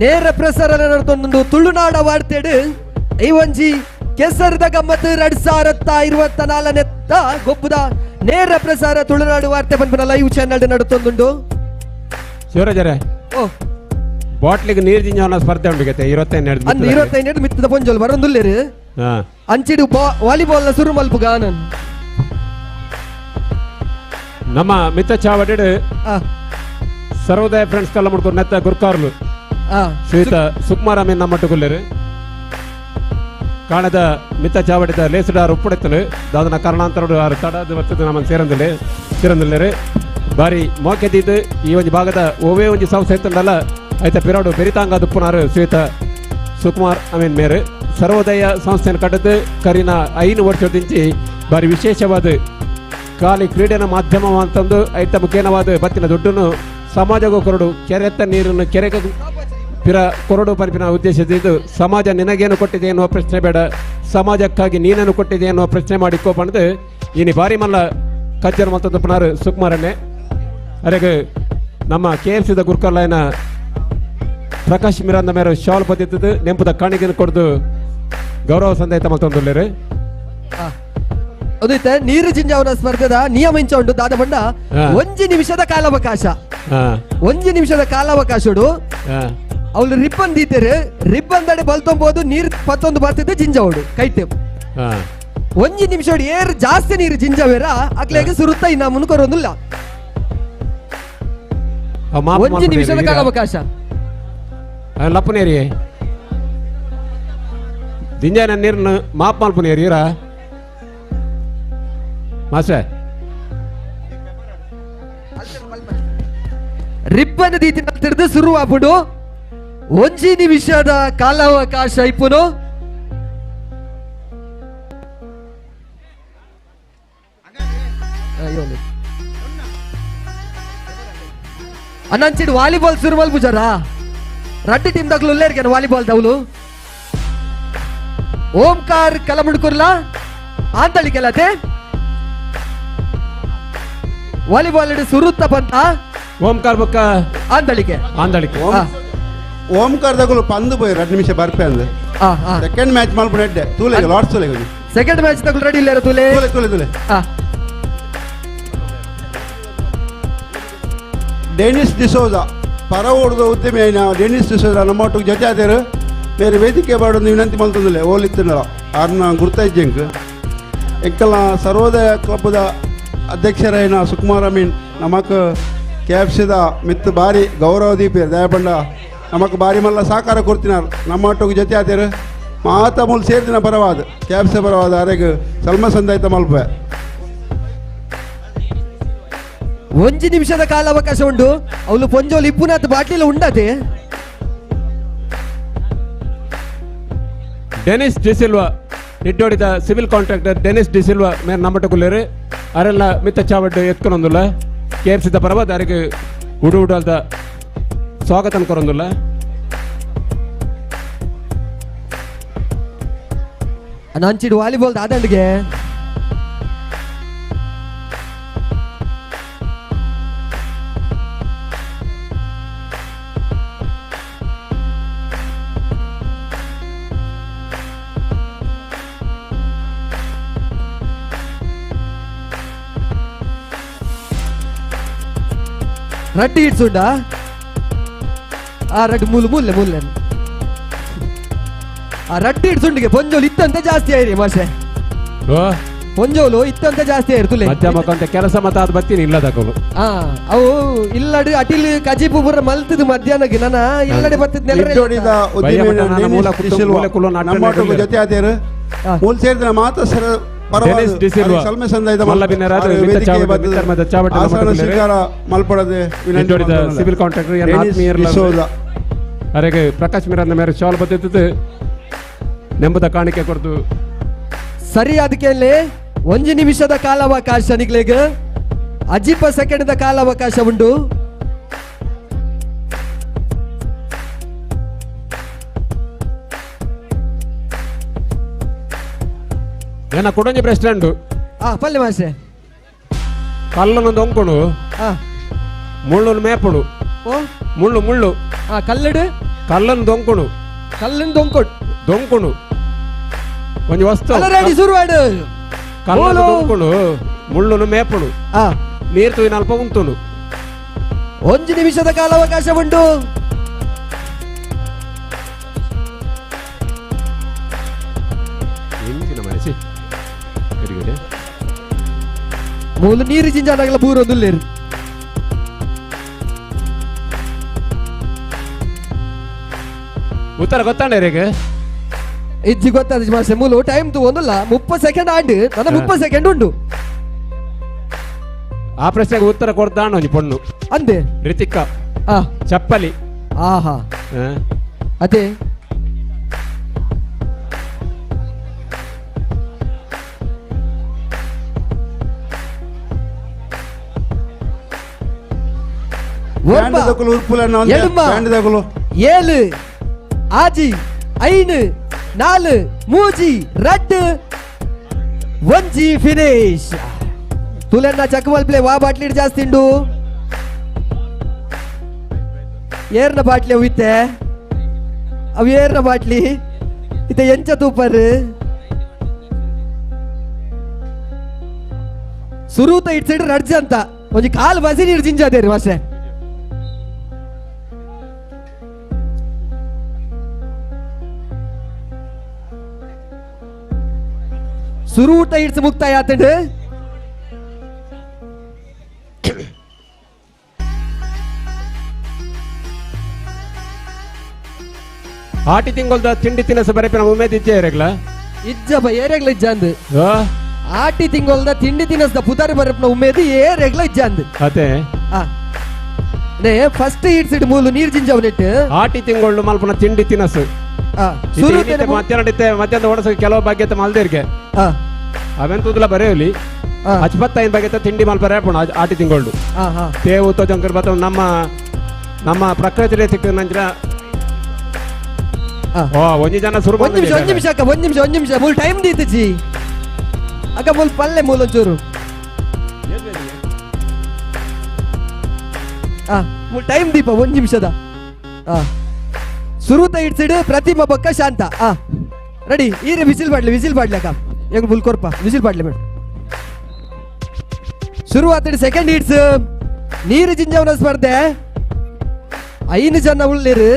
ನೇರ ಪ್ರಸಾರ ನಡ್ತೊಂದು ತುಳುನಾಡ ವಾರ್ತೆಡು ಈ ಒಂಜಿ ಕೆಸರದ ಗಮ್ಮತ್ತು 2024 ಗೊಬ್ಬುದ ನೇರ ಪ್ರಸಾರ ತುಳುನಾಡು ವಾರ್ತೆ ಪನ್ಪಿನ ಲೈವ್ ಚಾನೆಲ್ ನಡುತ್ತೊಂದುಂಡು.
ಶಿವರಾಜರೇ
ಓ
ಬಾಟ್ಲಿಗೆ ನೀರು ಜಿಂಜವನ ಸ್ಪರ್ಧೆ ಉಂಟು 25
ಅಂದ್ 25 ಮಿತ್ತದ ಪೊಂಜೋಲ್ ಬರೊಂದುಲ್ಲೇರು ಅಂಚಿಡು ವಾಲಿಬಾಲ್ ನ ಸುರು ಮಲ್ಪು ಗಾನನ್
ನಮ್ಮ ಮಿತ್ತ ಚಾವಡಿಡು ಸರ್ವೋದಯ ಫ್ರೆಂಡ್ಸ್ ಕಲ್ಲ ಮುಡ್ಕೊಂಡು ನೆತ್ತ ಗುರ್ಕಾರ್ಲು ಶ್ರೀಯುತ ಸುಕುಮಾರ ಮೀನ್ ನಮ್ಮಟ್ಟುಗುಲ್ಲೇರು ಕಾಣದ ಮಿತ್ತ ಚಾವಡಿದ ಲೇಸುಡಾರ್ ಉಪ್ಪುಡೆತ್ತಲು ದಾದನ ಕಾರಣಾಂತರಡು ಆರು ತಡದ ಬರ್ತದೆ ನಮ್ಮ ಸೇರಂದಿಲ್ಲ ಸೇರಂದಿಲ್ಲೇರು ಬಾರಿ ಮೋಕೆದಿದ್ದು ಈ ಒಂಜಿ ಭಾಗದ ಓವೇ ಒಂಜಿ ಸಂಸ್ಥೆ ಇತ್ತಂಡಲ್ಲ ಐತ ಪಿರಾಡು ಬೆರಿತಾಂಗ ದುಪ್ಪುನಾರು ಶ್ರೀಯುತ ಸುಕುಮಾರ್ ಅಮೀನ್ ಮೇರು ಸರ್ವೋದಯ ಸಂಸ್ಥೆಯನ್ನು ಕಟ್ಟದ್ದು ಕರಿನ 5 ವರ್ಷದಿಂಚಿ ಬಾರಿ ವಿಶೇಷವಾದ ಖಾಲಿ ಕ್ರೀಡೆನ ಮಾಧ್ಯಮ ಅಂತಂದು ಐತ ಮುಖೇನವಾದ ಬತ್ತಿನ ದುಡ್ಡನ್ನು ಸಮಾಜಕ್ಕೂ ಕೊರಡು ಕೆರೆತ್ತ ನೀರನ್ನು ಕೆರೆಗೆ ಪಿರ ಕೊರಡು ಪರಿಪಿನ ಉದ್ದೇಶದಿಂದ ಸಮಾಜ ನಿನಗೇನು ಕೊಟ್ಟಿದೆ ಎನ್ನುವ ಪ್ರಶ್ನೆ ಬೇಡ, ಸಮಾಜಕ್ಕಾಗಿ ನೀನೇನು ಕೊಟ್ಟಿದೆ ಎನ್ನುವ ಪ್ರಶ್ನೆ ಮಾಡಿಕೋ ಪಣದು ಇನಿ ಬಾರಿ ಮಲ್ಲ ಕಜ್ಜರ್ ಮಲ್ತದಪ್ಪನಾರು ಸುಕುಮಾರನ್ನೇ. ಅರೆಗೆ ನಮ್ಮ ಕೆ ಎಫ್ ಸಿದ ಗುರ್ಕರ್ಲಾಯನ ಪ್ರಕಾಶ್ ಮಿರಾಂದ ಮೇರೆ ಶಾಲ್ ಪದ್ಧತಿ ನೆಂಪುದ ಕಾಣಿಕೆಯನ್ನು ಕೊಡ್ದು ಗೌರವ ಸಂದೇಶ ಮಲ್ತೊಂದುಲ್ಲೇರು.
ಅದಿತ್ತೆ ನೀರು ಜಿಂಜಾವನ ಸ್ಪರ್ಧೆದ ನಿಯಮ ಇಂಚ ಉಂಟು ದಾದ ಬಣ್ಣ 1 ನಿಮಿಷದ ಕಾಲಾವಕಾಶ, 1 ನಿಮಿಷದ ಕಾಲಾವಕಾಶಡು ಅವಳು ರಿಬ್ಬನ್ ದೀತೇರು, ರಿಬ್ಬನ್ ದಡೆ ಬಲ್ತೊಂಬೋದು ನೀರು ಪತ್ತೊಂದು ಬರ್ತಿದ್ದೆ ಜಿಂಜಾವಡು ಕೈಟೆ 1 ನಿಮಿಷ ಏರ್ ಜಾಸ್ತಿ ನೀರು ಜಿಂಜಾವೇರ ಅಕ್ಲೆಗೆ ಸುರುತ್ತ ಇನ್ನ ಮುನ್ಕೊರೊಂದಿಲ್ಲ. 1 ನಿಮಿಷದ ಕಾಲಾವಕಾಶ
ಲಪ್ಪನೇರಿ ದಿಂಜಾನ ನೀರನ್ನು ಮಾಪ್ ಮಲ್ಪುನೇರಿ ಇರ ಮಾಸ್ಟರ್
ರಿಬ್ಬನ್ ದೀತಿನ ತಿರ್ದು ಸುರು ಆಪುಡು 1 ನಿಮಿಷದ ಕಾಲಾವಕಾಶ ಇಪ್ಪುನು. ಅಣ್ಣಂಚಿಡ್ ವಾಲಿಬಾಲ್ ಸುರು ಮಲ್ಪುಜಾರ Reddy team ದಗ್ಲು ಉಲ್ಲೇರ್ಗೆನ volleyball ದವ್ಲು Omkar ಕಲಮುಡ್ಕುರ್ಲಾ ಆಂತಳಿಕೆಲ್ಲತೆ volleyball ಸುರುತ್ತ ಬಂತ
ಓಂಕಾರ್ ಬೊಕ್ಕ
ಆಂತಳಿಕೆ
ಆಂತಳಿಕೆ
ಓಂಕಾರ್ ದಗುಲು ಪಂದು ಪೋಯಿ 2 ನಿಮಿಷ ಬರ್ಪೆ ಅಂದ್ ಸೆಕೆಂಡ್ ಮ್ಯಾಚ್ ಮಲ್ಪುನ ಎಡ್ಡೆ ತೂಲೆ ಲಾಟ್ಸ್ ತೂಲೆ
ಸೆಕೆಂಡ್ ಮ್ಯಾಚ್ ದಗುಲು ರೆಡಿ ಇಲ್ಲೇರ ತೂಲೆ
ತೂಲೆ ತೂಲೆ ತೂಲೆ. ಡೆನಿಸ್ ಡಿಸೋಜಾ ಪರವೋಡುದ ಉದ್ಯಮಿ ಐನ ಡೆನಿಸ್ ಡಿಸೋಜ ನಮ್ಮೊಟ್ಟಿಗೆ ಜೊತೆ ಆತೇರು ಬೇರೆ ವೇದಿಕೆ ಬಾಡೊಂದು ವಿನಂತಿ ಮಲ್ತೊಂದುಲ್ಲೆ ಓಲಿತ್ತುಂಡಲ ಆರ್ನ ಗುರ್ತಾಯಿಜ್ಜೆಂಕ್ ಎಕ್ಕಲ ಸರ್ವೋದಯ ಕ್ಲಬ್ದ ಅಧ್ಯಕ್ಷರಾಯಿನ ಸುಕುಮಾರ್ ಅಮೀನ್ ನಮಕ್ ಕೆ ಎಫ್ ಸಿದ ಮಿತ್ತು ಬಾರಿ ಗೌರವ ದೀಪೇರ್ ದಯಪಂಡ ನಮಕ್ ಬಾರಿ ಮಲ್ಲ ಸಹಕಾರ ಕೊಡ್ತಿನಾರ್ ನಮ್ಮೊಟ್ಟಿಗೆ ಜೊತೆ ಆತೇರು ಮಾತ ಮೂಲ ಸೇರಿದಿನ ಪರವಾದ K F C ಪರವಾದ ಅರೆಗ್ ಸಲ್ಮ ಸಂದಾಯ್ತ ಮಲ್ಪೆ.
ಒಂಜಿ ನಿಮಿಷದ ಕಾಲಾವಕಾಶ ಉಂಡು ಅವಳು ಪೊಂಜೋಲು ಇಪ್ಪುನಾತ್ ಬಾಟ್ಲಿಲ ಉಂಡತೆ.
ಡೆನಿಸ್ ಡಿಸಿಲ್ವಾ ನಿಡ್ಡೋಡಿದ civil contractor Denis D'Silva ಮೇರ್ ನಮ್ಮಟಕುಲ್ಲೇರು ಅರೆಲ್ಲ ಮಿತ್ತ ಚಾವಡ್ಡು ಎತ್ಕೊನೊಂದುಲ್ಲ ಕೆ ಎಫ್ ಸಿದ ಪರವಾದ ಅರೆಗ್ ಉಡು ಉಡಲ್ದ ಸ್ವಾಗತ ಕೊರೊಂದುಲ್ಲ.
ನಂಚಿಡು ವಾಲಿಬಾಲ್ ದಾದಂಡ್ಗೆ ರಡ್ಡಿ ಇಡ್ಸುಂಡ ಆ ರಡ್ಡು ಮೂಲು ಮೂಲೆ ಮೂಲೆ ಆ ರಡ್ಡಿ ಇಡ್ಸುಂಡಿಗೆ ಪೊಂಜೋಲು ಇತ್ತಂತೆ ಜಾಸ್ತಿ ಆಯ್ರಿ ಮಾಷೆ. ಪೊಂಜೋಲು ಇತ್ತಂತೆ ಜಾಸ್ತಿ ಆಯ್ರಿ ತುಲೆ
ಮಧ್ಯಾಹ್ನ ಕೆಲಸ ಮತ್ತ ಅದು ಬತ್ತೀನಿ ಇಲ್ಲದಕೋಲು.
ಅವು ಇಲ್ಲಡು ಅಟಿಲ್ ಕಜಿಪು ಬುರ್ರ ಮಲ್ತದು ಮಧ್ಯಾಹ್ನಕ್ಕೆ ನನ್ನ ಇಲ್ಲಡೆ ಬತ್ತಿದ್
ಜೊತೆ ಆತೇರು ಮೂಲ ಸೇರಿದ ಮಾತ್ರ ಸರ
ಸಿವಿಲ್ ಕಾಂಟ್ರಾಕ್ಟರ್ ಅರೆಗೆ ಪ್ರಕಾಶ್ ಮಿರಾಂದ ಮೇರೆ ಶಾಲ್ ಬತ್ತಿತ್ತು ನೆಂಬುದ ಕಾಣಿಕೆ ಕೊಡ್ದು.
ಸರಿ, ಅದಕ್ಕೆ ಒಂಜಿ ನಿಮಿಷದ ಕಾಲಾವಕಾಶ ನಿಗ್ಲೇಗ ಅಜಿಪ ಸೆಕೆಂಡ್ ಕಾಲಾವಕಾಶ ಉಂಟು.
ಏನ ಕೊಡೊಂಜಿ ಪ್ರೆಸಿಡೆಂಟ್
ಪಲ್ಲೆ ಮಾಸ್ಟೆ
ಕಲ್ಲನ್ನು ದೊಂಕೊಡು ಮುಳ್ಳು ಮೇಪುಡು ಮುಳ್ಳು ಮುಳ್ಳು
ಕಲ್ಲಡು
ಕಲ್ಲನ್ನು ದೊಂಕೊಡು
ಕಲ್ಲನ್ನು ದೊಂಕೊಡು
ದೊಂಕೊಡು ಒಂಜಿ ವಸ್ತು
ಶುರುವಾಡು
ಕಲ್ಲನ್ನು ದೊಂಕೊಡು ಮುಳ್ಳುನು ಮೇಪುಡು ನೀರು ತೂಯಿನ ಅಲ್ಪ ಉಂಟುನು.
ಒಂಜಿ ನಿಮಿಷದ ಕಾಲಾವಕಾಶ ಉಂಟು. ಮೂಲ ನೀರು ಜಿಂಜಾನಾಗಲ ಬೂರೊಂದುಲ್ಲೇರು.
ಉತ್ತರ ಗೊತ್ತಾಂಡ ರೇಗ
ಇಜ್ಜಿ ಗೊತ್ತಾದ ಮಾಸ್ಟರ್ ಮೂಲು ಟೈಮ್ ತು ಒಂದಲ್ಲ 30 ಸೆಕೆಂಡ್ ಆಂಡ್ ನನ್ನ 30 ಸೆಕೆಂಡ್ ಉಂಟು.
ಆ ಪ್ರಶ್ನೆಗೆ ಉತ್ತರ ಕೊಡ್ತಾಣ ಒಂಜಿ ಪೊಣ್ಣು
ಅಂದೆ
ರಿತಿಕಾ ಚಪ್ಪಲಿ.
ಆಹಾ ಅದೇ 7 6 5 4 3 2 1 ಫಿನಿಶ್. ತುಲೆನ್ನ ಚಕ್ಮಲ್ ಪ್ಲೇ ವಾ ಬಾಟ್ಲಿ ಜಾಸ್ತಿ ಉಂಡು ಏರ್ನ ಬಾಟ್ಲಿ ಅವು ಇತ್ತೆ ಅವು ಏರ್ನ ಬಾಟ್ಲಿ ಇತ್ತೆ ಎಂಚ ತೂಪರ್ ಸುರೂತ ಇಟ್ಸೈಡ್ ರಡ್ಜ ಅಂತ ಒಂಜಿ ಕಾಲು ಬಸಿ ನೀರು ಜಿಂಜಾದೇರಿ ಮಾಸ್ಟರ್. ಸುರೂಟ ಇಡ್ಸ್ ಮುಕ್ತಾಯ ಆತಂಡು.
ಆಟಿ ತಿಂಗೊಲ್ದ ತಿಂಡಿ ತಿನಸ ಬರೆಪಿನ ಉಮೇದ್ ಇಜ್ಜೆ ಏರೆಗ್ಲ
ಇಜ್ಜಪ್ಪ ಏರೆಗ್ಲ ಇಜ್ಜ ಅಂದ್ ಆಟಿ ತಿಂಗೊಲ್ದ ತಿಂಡಿ ತಿನಸ್ದ ಪುದಾರಿ ಬರೆಪಿನ ಉಮೇದ್ ಏರೆಗ್ಲ ಇಜ್ಜ ಅಂದ್
ಅದೇ
ಫಸ್ಟ್ ಇಡ್ಸಿಡ್ ಮೂಲು ನೀರ್ ಜಿಂಜವನೆಟ್ಟು
ಆಟಿ ತಿಂಗೊಳ್ಳು ಮಲ್ಪನ ತಿಂಡಿ ತಿನಸು ಮಧ್ಯಾಹ್ನ ಮಧ್ಯಾಹ್ನ ಒಣಸ ಕೆಲವು ಬಾಗ್ಯತೆ ಮಲ್ದೇರ್ಗೆ ಅವೆಂತುದಲ ಬರೆಯಲಿ ಅಚ್ಪತ್ತೈದು ಬಗ್ಗೆ ತಿಂಡಿ ಮಲ್ಪರೆ ಆಟಿ ತಿಂಗೊಳ್ಳು ತೇವು ತೋಜಂಕರ್ ಬತ್ತ ನಮ್ಮ ನಮ್ಮ ಪ್ರಕೃತಿ ತಿಕ್ಕ ನಂತರ ಒಂಜಿ ಜನ ಸುರು
ಒಂದ್ ನಿಮಿಷ ಒಂದ್ ನಿಮಿಷ ಅಕ್ಕ ಒಂದ್ ನಿಮಿಷ ಒಂದ್ ನಿಮಿಷ ಮೂಲ್ ಟೈಮ್ ದೀತಜಿ ಅಕ್ಕ ಮೂಲ್ ಪಲ್ಲೆ ಮೂಲ್ ಒಂಚೂರು ಮೂಲ್ ಟೈಮ್ ದೀಪ ಒಂದ್ ನಿಮಿಷದ ಸುರುತ ಇಡ್ಸಿಡು ಪ್ರತಿಮಾ ಬಕ್ಕ ಶಾಂತ ರೆಡಿ ಈರೆ ವಿಸಿಲ್ ಬಾಡ್ಲಿ ವಿಸಿಲ್ ಬಾಡ್ಲಿ ಅಕ್ಕ ಹೆಂಗ್ ಬುಲ್ ಕೊರ್ಪ ವಿಸಿಲ್ ಬಾಡ್ಲಿ ಮೇಡಮ್. ಶುರುವಾತಡಿ ಸೆಕೆಂಡ್ ಹಿಟ್ಸ್ ನೀರು ಜಿಂಜವನ ಸ್ಪರ್ಧೆ. 5 ಜನ ಉಳ್ಳೇರು.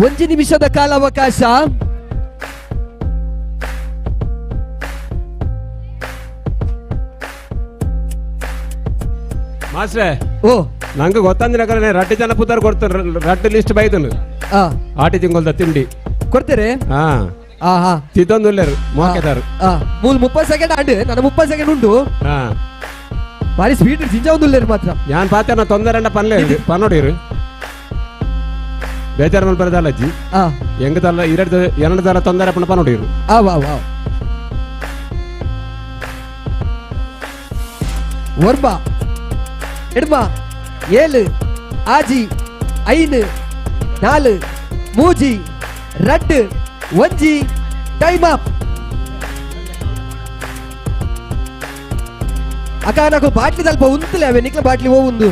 1 ನಿಮಿಷದ ಕಾಲಾವಕಾಶ.
ಮಾಸ್ಟ್ರೆ,
ಓ
ನಂಗೆ ಗೊತ್ತಂದ್ರೆ ರಡ್ಡು ಜನ ಪುತಾರ್ ಕೊಡ್ತಾರೆ, ರಡ್ಡು ಲಿಸ್ಟ್ ಬೈದನು. ಆಟಿ ತಿಂಗೊಲ್ದ ತಿಂಡಿ
ಕೊಡ್ತೀರಿ?
ತಿದ್ದೊಂದು ಉಲ್ಲೇರು ಮೋಕೆದಾರು.
ಮೂಲ 30 ಸೆಕೆಂಡ್ ಆಂಡ್ ನನ್ನ 30 ಸೆಕೆಂಡ್ ಉಂಟು. ಭಾರಿ ಸ್ವೀಟ್ ಜಿಂಜ ಒಂದು ಉಲ್ಲೇರು ಮಾತ್ರ.
ಯಾನ್ ಪಾತೆ ತೊಂದರೆ ಅಂಡ ಪನ್ಲೆ ಪನ್ನೋಡಿರು ಬೇಜಾರು ಮಲ್ಪ ಬರದಲ್ಲ ಅಜ್ಜಿ. ಹೆಂಗ ತಲ್ಲ ಎರಡು ಎರಡು ತರ ತೊಂದರೆ ಪಣ್ಣ ಪನ್ನೋಡಿರು.
ಒರ್ಬ ಎಡ್ಮ 7 6 5 4 3 2 1 ಟೈಮ್ ಅಪ್. ಅಕ್ಕ నాకు ಬಾಟ್ಲಿ ತಲ್ಪ ಉಂತಲೇ ಅವೇ ನಿಕ್ಲ ಬಾಟ್ಲಿ ಓ ಉಂದು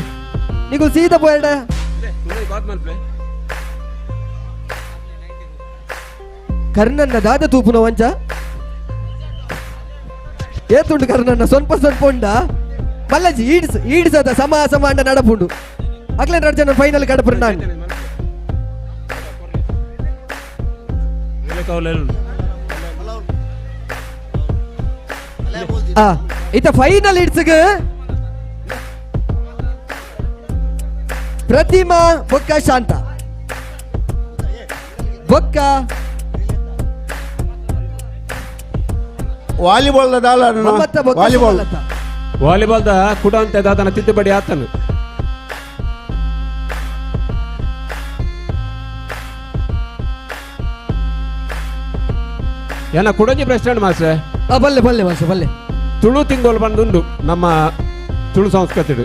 ನಿಕುಲ್ ಸೀದಾ ಪೋಯಡ. ಕರ್ಣನ್ನ ದಾದ ತೂಪುನ ವಂಚ ಏತುಂಡು ಕರ್ಣನ್ನ ಸ್ವಲ್ಪ ಸ್ವಲ್ಪ ಉಂಡ ಮಲ್ಲಜಿ ಈಡ್ಸ್ ಈಡ್ಸದ ಸಮ ಸಮ ಅಂಡ ನಡಪುಂಡು ಅಗ್ಲೇನ್ ಎರಡು ಜನ ಫೈನಲ್ ಕಡಪುರು ನಾನು. ಇತ ಫೈನಲ್ ಇಡ್ಸ್ಗ ಪ್ರತಿಮಾ ಬೊಕ್ಕ ಶಾಂತ ಬೊಕ್ಕ
volleyball volleyball
volleyball the ಕುಡ ಅಂತ ದಾದನ ತಿದ್ದುಪಡಿ ಆತನು. ಏನ ಕುಡಂಜಿ ಪ್ರೆಸಿಡೆಂಟ್ ಮಾಸ್ಟರ್?
ಬಲ್ಲೆ ಬಲ್ಲೆ ಮಾಸ್ಟರ್ ಬಲ್ಲೆ.
ತುಳು ತಿಂಗೋಲ್ ಬಂದುಂಡು ನಮ್ಮ ತುಳು ಸಂಸ್ಕೃತಿ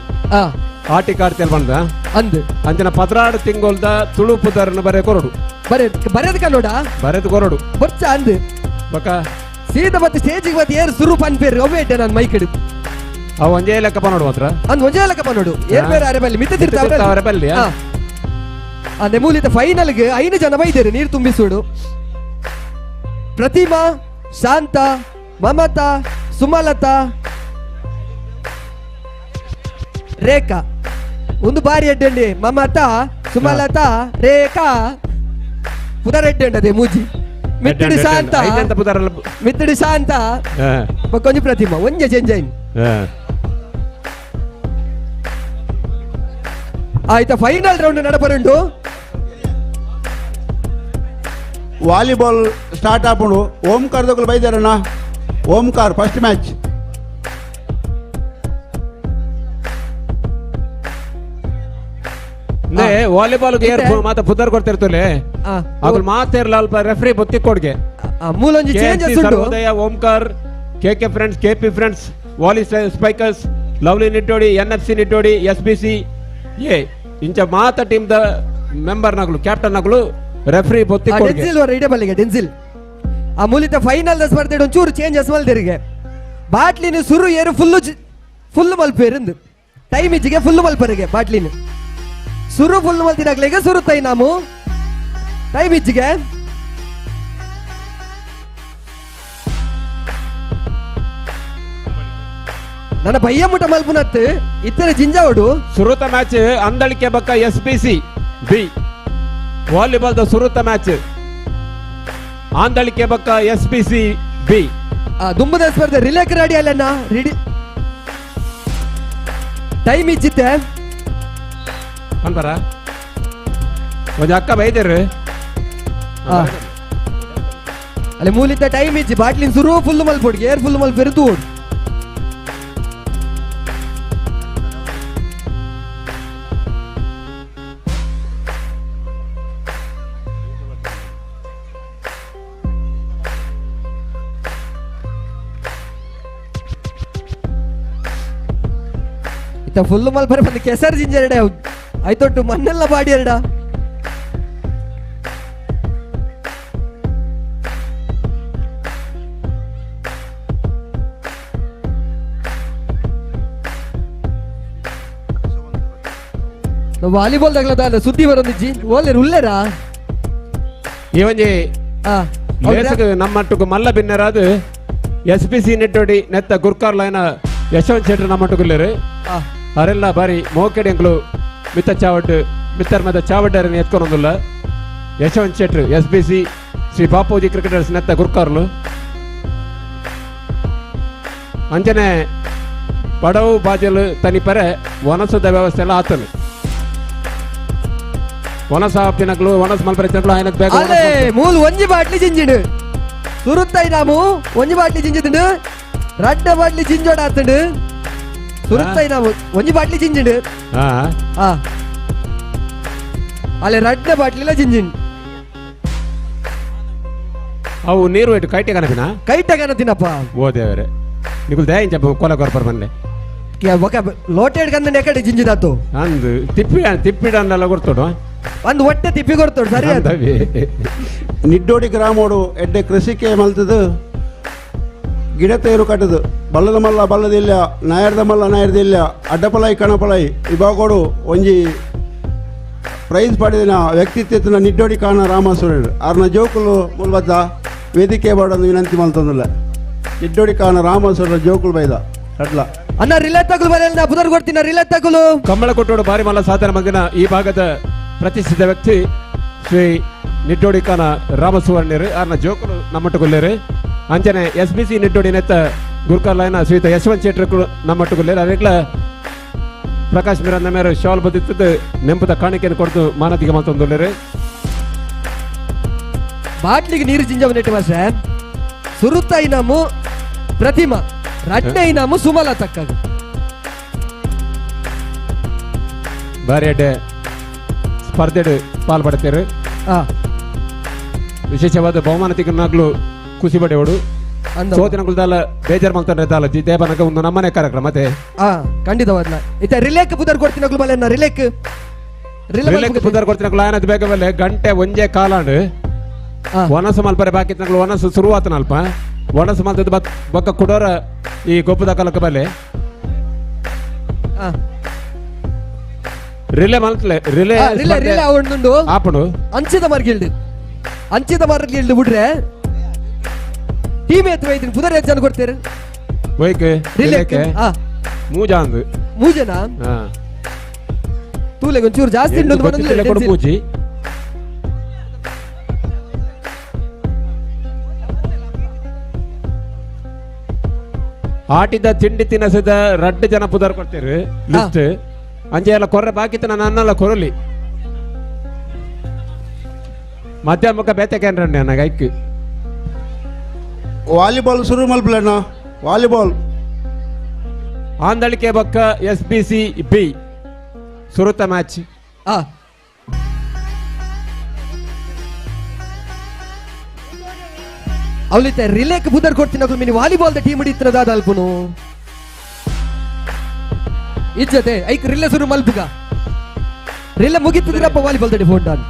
ಆಟಿ ಕಾರ್ತಿಯಲ್ಲಿ ಬಂದ
ಅಂದು
ಅಂಚಿನ 16 ತಿಂಗೋಲ್ದ ತುಳು ಪುದರ್ನ ಬರೆ ಕೊರಡು
ಬರೆ ಬರೆದ ಕನ್ನಡ
ಬರೆದು ಕೊರಡು
ಬೊಚ್ಚ ಅಂದು
ಬಕ
ಸೀದಾ ಮತ್ತೆ ಸ್ಟೇಜಿಗೆ ಮತ್ತೆ ಏರು ಸುರು ಪನ್ಪೇರು ಅವೇ ಇಟ್ಟೆ ನಾನು ಮೈಕ್ ಹಿಡಿದು
ಅವು ಒಂಜೇ ಲೆಕ್ಕ ಪನ್ನೋಡು ಮಾತ್ರ
ಅಂದ್ ಒಂಜೇ ಲೆಕ್ಕ ಪನ್ನೋಡು ಏರ್ ಬೇರೆ ಅರೆ ಬಲ್ಲಿ ಮಿತ್ತ ತಿರ್ತಾವರೆ
ಬಲ್ಲಿ.
ಅಂದೆ ಮೂಲಿತ ಫೈನಲ್ಗೆ 5 ಜನ ಬೈದೇರು ನೀರು ತುಂಬಿಸುಡು. ಪ್ರತಿಮಾ, ಶಾಂತ, ಮಮತಾ, ಸುಮಲತಾ, ರೇಖಾ. ಒಂದು ಬಾರಿ ಎಡ್ಡಂಡಿ ಮಮತಾ, ಸುಮಲತಾ, ರೇಖಾ ಪುದರ್ ಎಡ್ಡಂಡದೆ ಮೂಜಿ ಮಿತ್ತಡಿ ಶಾಂತ ಮಿತ್ತಡಿ ಶಾಂತ ಕೊಂಚ ಪ್ರತಿಮಾ ಒಂಜೆ ಚೇಂಜ್ ಆಯ್ತು. ಆಯ್ತಾ ಫೈನಲ್ ರೌಂಡ್ ನಡಪರುಂಟು.
ವಾಲಿಬಾಲ್ ಸ್ಟಾರ್ಟ್ ಆಪುಂಡು. ಓಂಕಾರ ದೊಗಲು ಬೈದಾರಣ್ಣ. ಓಂಕಾರ ಫಸ್ಟ್ ಮ್ಯಾಚ್.
Volleyball ಮಾತ ಪುದರ್ ಕೊಡ್ತಿರ್ತಲೆ ಅಗಲ್ ಮಾತೇರ್ಲ ಅಲ್ಪ ರೆಫ್ರಿ ಬೊತ್ತಿ ಕೊಡ್ಗೆ
ಮೂಲೊಂಜಿ ಚೇಂಜಸ್ ಉಂಟು.
Sarvodaya, Omkar, K K friends, K P friends, volley spikers, lovely Nittodi, N F C Nittodi, S B C A ಇಂಚ ಮಾತ team the member ನಗಲು captain ನಗಲು referee ಬೊತ್ತಿ ಕೊಡ್ಗೆ.
Denzel ವರ ಇಡೆ ಬಲ್ಲಿಗೆ Denzel ಆ ಮೂಲಿತ final the ಸ್ಪರ್ಧೆ ಒಂಚೂರು changes ಮಲ್ದಿರಿಗೆ ಬಾಟ್ಲಿನ ಸುರು ಏರು full full ಮಲ್ಪೇರಿಂದು time ಇಜ್ಜಿಗೆ full ಮಲ್ಪರಿಗೆ ಬಾಟ್ಲಿನ ಸುರು full ಮಲ್ತಿನಾಗ್ಲಿಗೆ ಸುರುತ್ತೈ ನಾವು ಟೈಮ್ ಇಜ್ಜಿಗೆ. ನನ್ನ ಬಯ್ಯ ಮುಟ ಮಲ್ಪುನತ್ತು ಇತರ ಜಿಂಜಾವಡು
ಸುರುತ ಮ್ಯಾಚ್ ಅಂದಳಿಕೆ ಬಕ್ಕ S B C B volleyball the ಸುರುತ match ಆಂದಳಿಕೆ ಬಕ್ಕ S B C B
ದುಂಬದ ಸ್ಪರ್ಧೆ ರಿಲೇಕ್ ರೆಡಿ ಅಲ್ಲಣ್ಣ ರೆಡಿ ಟೈಮ್ ಇಜ್ಜಿತ್ತೆ
ಅನ್ಬಾರ ಒಂಜಿ ಅಕ್ಕ ಬೈದೇರು
ಅಲ್ಲಿ ಮೂಲಿತ ಟೈಮ್ ಇಜ್ಜಿ ಬಾಟ್ಲಿನ ಸುರು ಫುಲ್ ಮಲ್ಪೊಡ್ಗೆ ಏರ್ ಫುಲ್ ಮಲ್ಪೆರು ತೂಡು. ಇತ್ತ ಫುಲ್ ಮಲ್ಪರೆ ಬಂದು ಕೆಸರು ಜಿಂಜರಡೆ ಆಯ್ತೊಟ್ಟು ಮಣ್ಣೆಲ್ಲ ಬಾಡಿ ಎರಡ. ವಾಲಿಬಾಲ್ ತಗಲದ ಸುದ್ದಿ ಬರೋದಿಜ್ಜಿ ಓಲ್ಲೇರು ಉಲ್ಲೇರಾ
ಈ ಒಂಜಿ ನಮ್ಮಟ್ಟುಗು ಮಲ್ಲ ಬಿನ್ನರಾದು S P C Nittodi ನೆತ್ತ ಗುರ್ಕಾರ್ ಲೈನ Yashwant ಶೆಟ್ರು ನಮ್ಮಟ್ಟುಗುಲ್ಲೇರು ಅರೆಲ್ಲ ಬಾರಿ ಮೋಕೆಡ್ ಎಂಕ್ಲು ಮಿತ್ತ ಚಾವಡ್ ಮಿತ್ತರ್ ಮದ ಚಾವಡ್ಡರನ್ನು ಎತ್ಕೊನೊಂದುಲ್ಲ. ಯಶವಂತ್ ಶೆಟ್ರು S B C Shri Bapuji cricketers ನೆತ್ತ ಗುರ್ಕಾರ್ಲು. ಅಂಚನೆ ಪಡವು ಬಾಜಲು ತನಿಪರೆ ವನಸದ ವ್ಯವಸ್ಥೆ ಎಲ್ಲ ಆತನು. ವನಸ ಆಪ್ತಿನಕ್ಲು ವನಸ್ ಮಲ್ಪರೆ ತಿನಕ್ಲು ಆಯ್ನಕ್ ಬೇಗ
ಅಲ್ಲೇ ಮೂಲು ಒಂಜಿ ಬಾಟ್ಲಿ ಜಿಂಜಿಡು ಸುರುತ್ತೈ ನಾಮು ಒಂಜಿ ಬಾಟ್ಲಿ ಜಿಂಜಿದುಂಡು ರಡ್ಡ ಬಾಟ್ಲಿ ಜಿಂಜೋಡ ಆತುಂಡು. ಸುರುತ್ತೈ ನಾಮು ಒಂಜಿ ಬಾಟ್ಲಿ ಜಿಂಜಿಡು. ಆ ಅಲ್ಲೇ ರಡ್ಡ ಬಾಟ್ಲಿಲ ಜಿಂಜಿಂಡು.
ಅವು ನೀರು ಇಟ್ಟು ಕೈಟೆ ಕನಪಿನ
ಕೈಟೆ ಕನತಿನಪ್ಪ.
ಓ ದೇವರೇ ನಿಕುಲ್ ದಯ ಇಂಚ ಕೊಲ ಕೊರ್ಪರ್ ಬನ್ನೆ
ఒక ಲೋಟೆಡ್ ಕಂದ ಎಕಡೆ ಜಿಂಜಿದಾತು
ಅಂದು ತಿಪ್ಪಿ ತಿಪ್ಪಿಡನ್ನೆಲ್ಲ ಕೊಡ್ತೋಡು
ಒಂದು ಹೊಟ್ಟೆ ತಿಪ್ಪಿ ಕೊಡ್ತೋಡು ಸರಿ ಅದು.
ನಿಡ್ಡೋಡಿ ಗ್ರಾಮೋಡು ಎಡ್ಡೆ ಕೃಷಿಕೆ ಮಲ್ತದು ಗಿಡ ತೇರು ಕಟ್ಟದು ಬಲ್ಲದ ಮಲ್ಲ ಬಲ್ಲದಿಲ್ಲ ನಾಯರ್ದ ಮಲ್ಲ ನಾಯರ್ದಿಲ್ಲ ಅಡ್ಡಪಲಾಯಿ ಕಣಪಲಾಯಿ ಇಬಾಗೋಡು ಒಂಜಿ ಪ್ರೈಸ್ ಪಡೆದಿನ ವ್ಯಕ್ತಿತ್ವನ ನಿಡ್ಡೋಡಿ ಕಾಣ ರಾಮಾಸುರರು ಆರ್ನ ಜೋಕುಲು ಮುಲ್ಬದ್ದ ವೇದಿಕೆ ಬಾಡೊಂದು ವಿನಂತಿ ಮಲ್ತಂದಿಲ್ಲ. ನಿಡ್ಡೋಡಿ ಕಾಣ ರಾಮಾಸುರರ ಜೋಕುಲು ಬೈದ ಅಡ್ಲ
ಅಣ್ಣ ರಿಲೇ ತಗುಲು ಬರಲ್ಲ ಬುಧರ್ ಕೊಡ್ತೀನಿ ರಿಲೇ ತಗುಲು.
ಕಂಬಳ ಕೊಟ್ಟೋಡು ಬಾರಿ ಮಲ್ಲ ಸಾಧನೆ ಮಂದಿನ ಈ ಭಾಗದ ಪ್ರತಿಷ್ಠಿತ ವ್ಯಕ್ತಿ ಶ್ರೀ ನಿಡ್ಡೋಡಿಕಾನ ರಾಮಸುವರ್ಣ್ಯರು ಆರ್ನ ಜೋಕುಲು ನಮ್ಮಟ್ಟುಗುಲ್ಲೇರು. ಅಂಚನೆ S B C Niddodi ನೆತ್ತ ಗುರ್ಕಾರ್ಲಾಯನ ಶ್ರೀತ ಯಶವಂತ್ ಶೆಟ್ಟರ್ ನಮ್ಮಟ್ಟುಗುಲ್ಲೇರು. ಅವೇಗ್ಲ ಪ್ರಕಾಶ್ ಮಿರಂದ ಮೇರು ಶಾಲ್ ಬದಿತ್ತದ್ದು ನೆಂಪದ ಕಾಣಿಕೆಯನ್ನು ಕೊಡ್ತು ಮಾನತಿಗೆ ಮಲ್ತೊಂದುಲ್ಲೇರು.
ಬಾಟ್ಲಿಗೆ ನೀರು ಜಿಂಜವ ನೆಟ್ಟು ಮಾಸ್ಟರ್ ಸುರುತ್ತ ಇನಾಮು ಪ್ರತಿಮಾ ರಡ್ಡ ಇನಾಮು ಸುಮಲ ತಕ್ಕಾಗ
ಬಾರಿ ಅಡ್ಡೆ ಸ್ಪರ್ಧೆಡು ಪಾಲ್ಪಡ್ತಾರೆ. ವಿಶೇಷವಾದ ಬಹುಮಾನ ತಿಕ್ಕನಾಗ್ಲು ಖುಷಿ ಪಡೆಯೋಡು ಸೋತಿನಗುಲ್ದಾಲ ಬೇಜಾರ್ ಮಲ್ತಾನೆ ದಾಲ ದೇವನಗ ಒಂದು ನಮ್ಮನೆ ಕಾರ್ಯಕ್ರಮ ಮತ್ತೆ
ಖಂಡಿತವಾದ್ಲ ಇತ್ತ ರಿಲೇಕ್ ಪುದರ್ ಕೊಡ್ತಿನಗ್ಲು ಬಲೆ ರಿಲೇಕ್
ರಿಲೇಕ್ ಪುದರ್ ಕೊಡ್ತಿನಗ್ಲು ಆಯನದ ಬೇಗ ಬಲ್ಲೆ ಗಂಟೆ ಒಂಜೆ ಕಾಲಾಂಡು ವನಸು ಮಲ್ಪರೆ ಬಾಕಿ ತಿನಗ್ಲು ವನಸು ಶುರುವಾತನಲ್ಪ ವನಸು ಮಲ್ತದ ಬಕ್ಕ ಕುಡೋರ ಈ ಗೊಪ್ಪದ ಕಾಲಕ್ಕೆ ಬಲ್ಲೆ ರಿಲೇ ಮಲ್ತಲೆ relay
relay relay ಅವಣ್ಣುಂಡು
ಆಪುಂಡು
ಅಂಚಿದ ಮಾರ್ಗಿಲ್ಡು ಅಂಚಿದ ಮಾರ್ಗಿಲ್ಡು ಬಿಡ್ರೆ ಟೀಮ್ ಎತ್ತು ವೈದಿನ ಪುದರ್ ಹೆಚ್ಚು ಜನ ಕೊಡ್ತೀರಿ
ಒಯ್ಕೆ
ರಿಲೇಕ್ಕೆ
ಮೂಜಾಂದು
ಮೂಜನಾ ತೂಲೆಗೆ ಒಂಚೂರು ಜಾಸ್ತಿ ಉಂಟು
ಕೊಡು ಮೂಜಿ ಆಟಿದ ತಿಂಡಿ ತಿನಸದ ರಡ್ಡು ಜನ ಪುದರ್ ಕೊಡ್ತೀರಿ ಲಿಸ್ಟ್ ಅಂಚೆ ಎಲ್ಲ ಕೊರ್ರೆ ಬಾಕಿತ್ತು ನನ್ನೆಲ್ಲ ಕೊರಲಿ ಮಧ್ಯಾಹ್ನ ಮುಖ ಬೇತೆಕೇನ್ರ ನನಗೆ ಐಕ್
ವಾಲಿಬಾಲ್ ಶುರು ಮಲ್ಪಲೇನ ವಾಲಿಬಾಲ್
ಆಂದಳಿಕೆ ಬಕ್ಕ S B C B ಸುರುತ match.
ಅವಲಿತ ರಿಲೇಕ್ ಬುದರ್ ಕೊಡ್ತೀನಿ ಅಗ್ಲು mini volleyball the team ಹಿಡಿತದ ಅಲ್ಪುನು ಇಜ್ಜತೆ ಐಕ್ ರಿಲೇ ಶುರು ಮಲ್ಪುಗ ರಿಲೇ ಮುಗಿತಿದ್ರಪ್ಪ volleyball the phone done.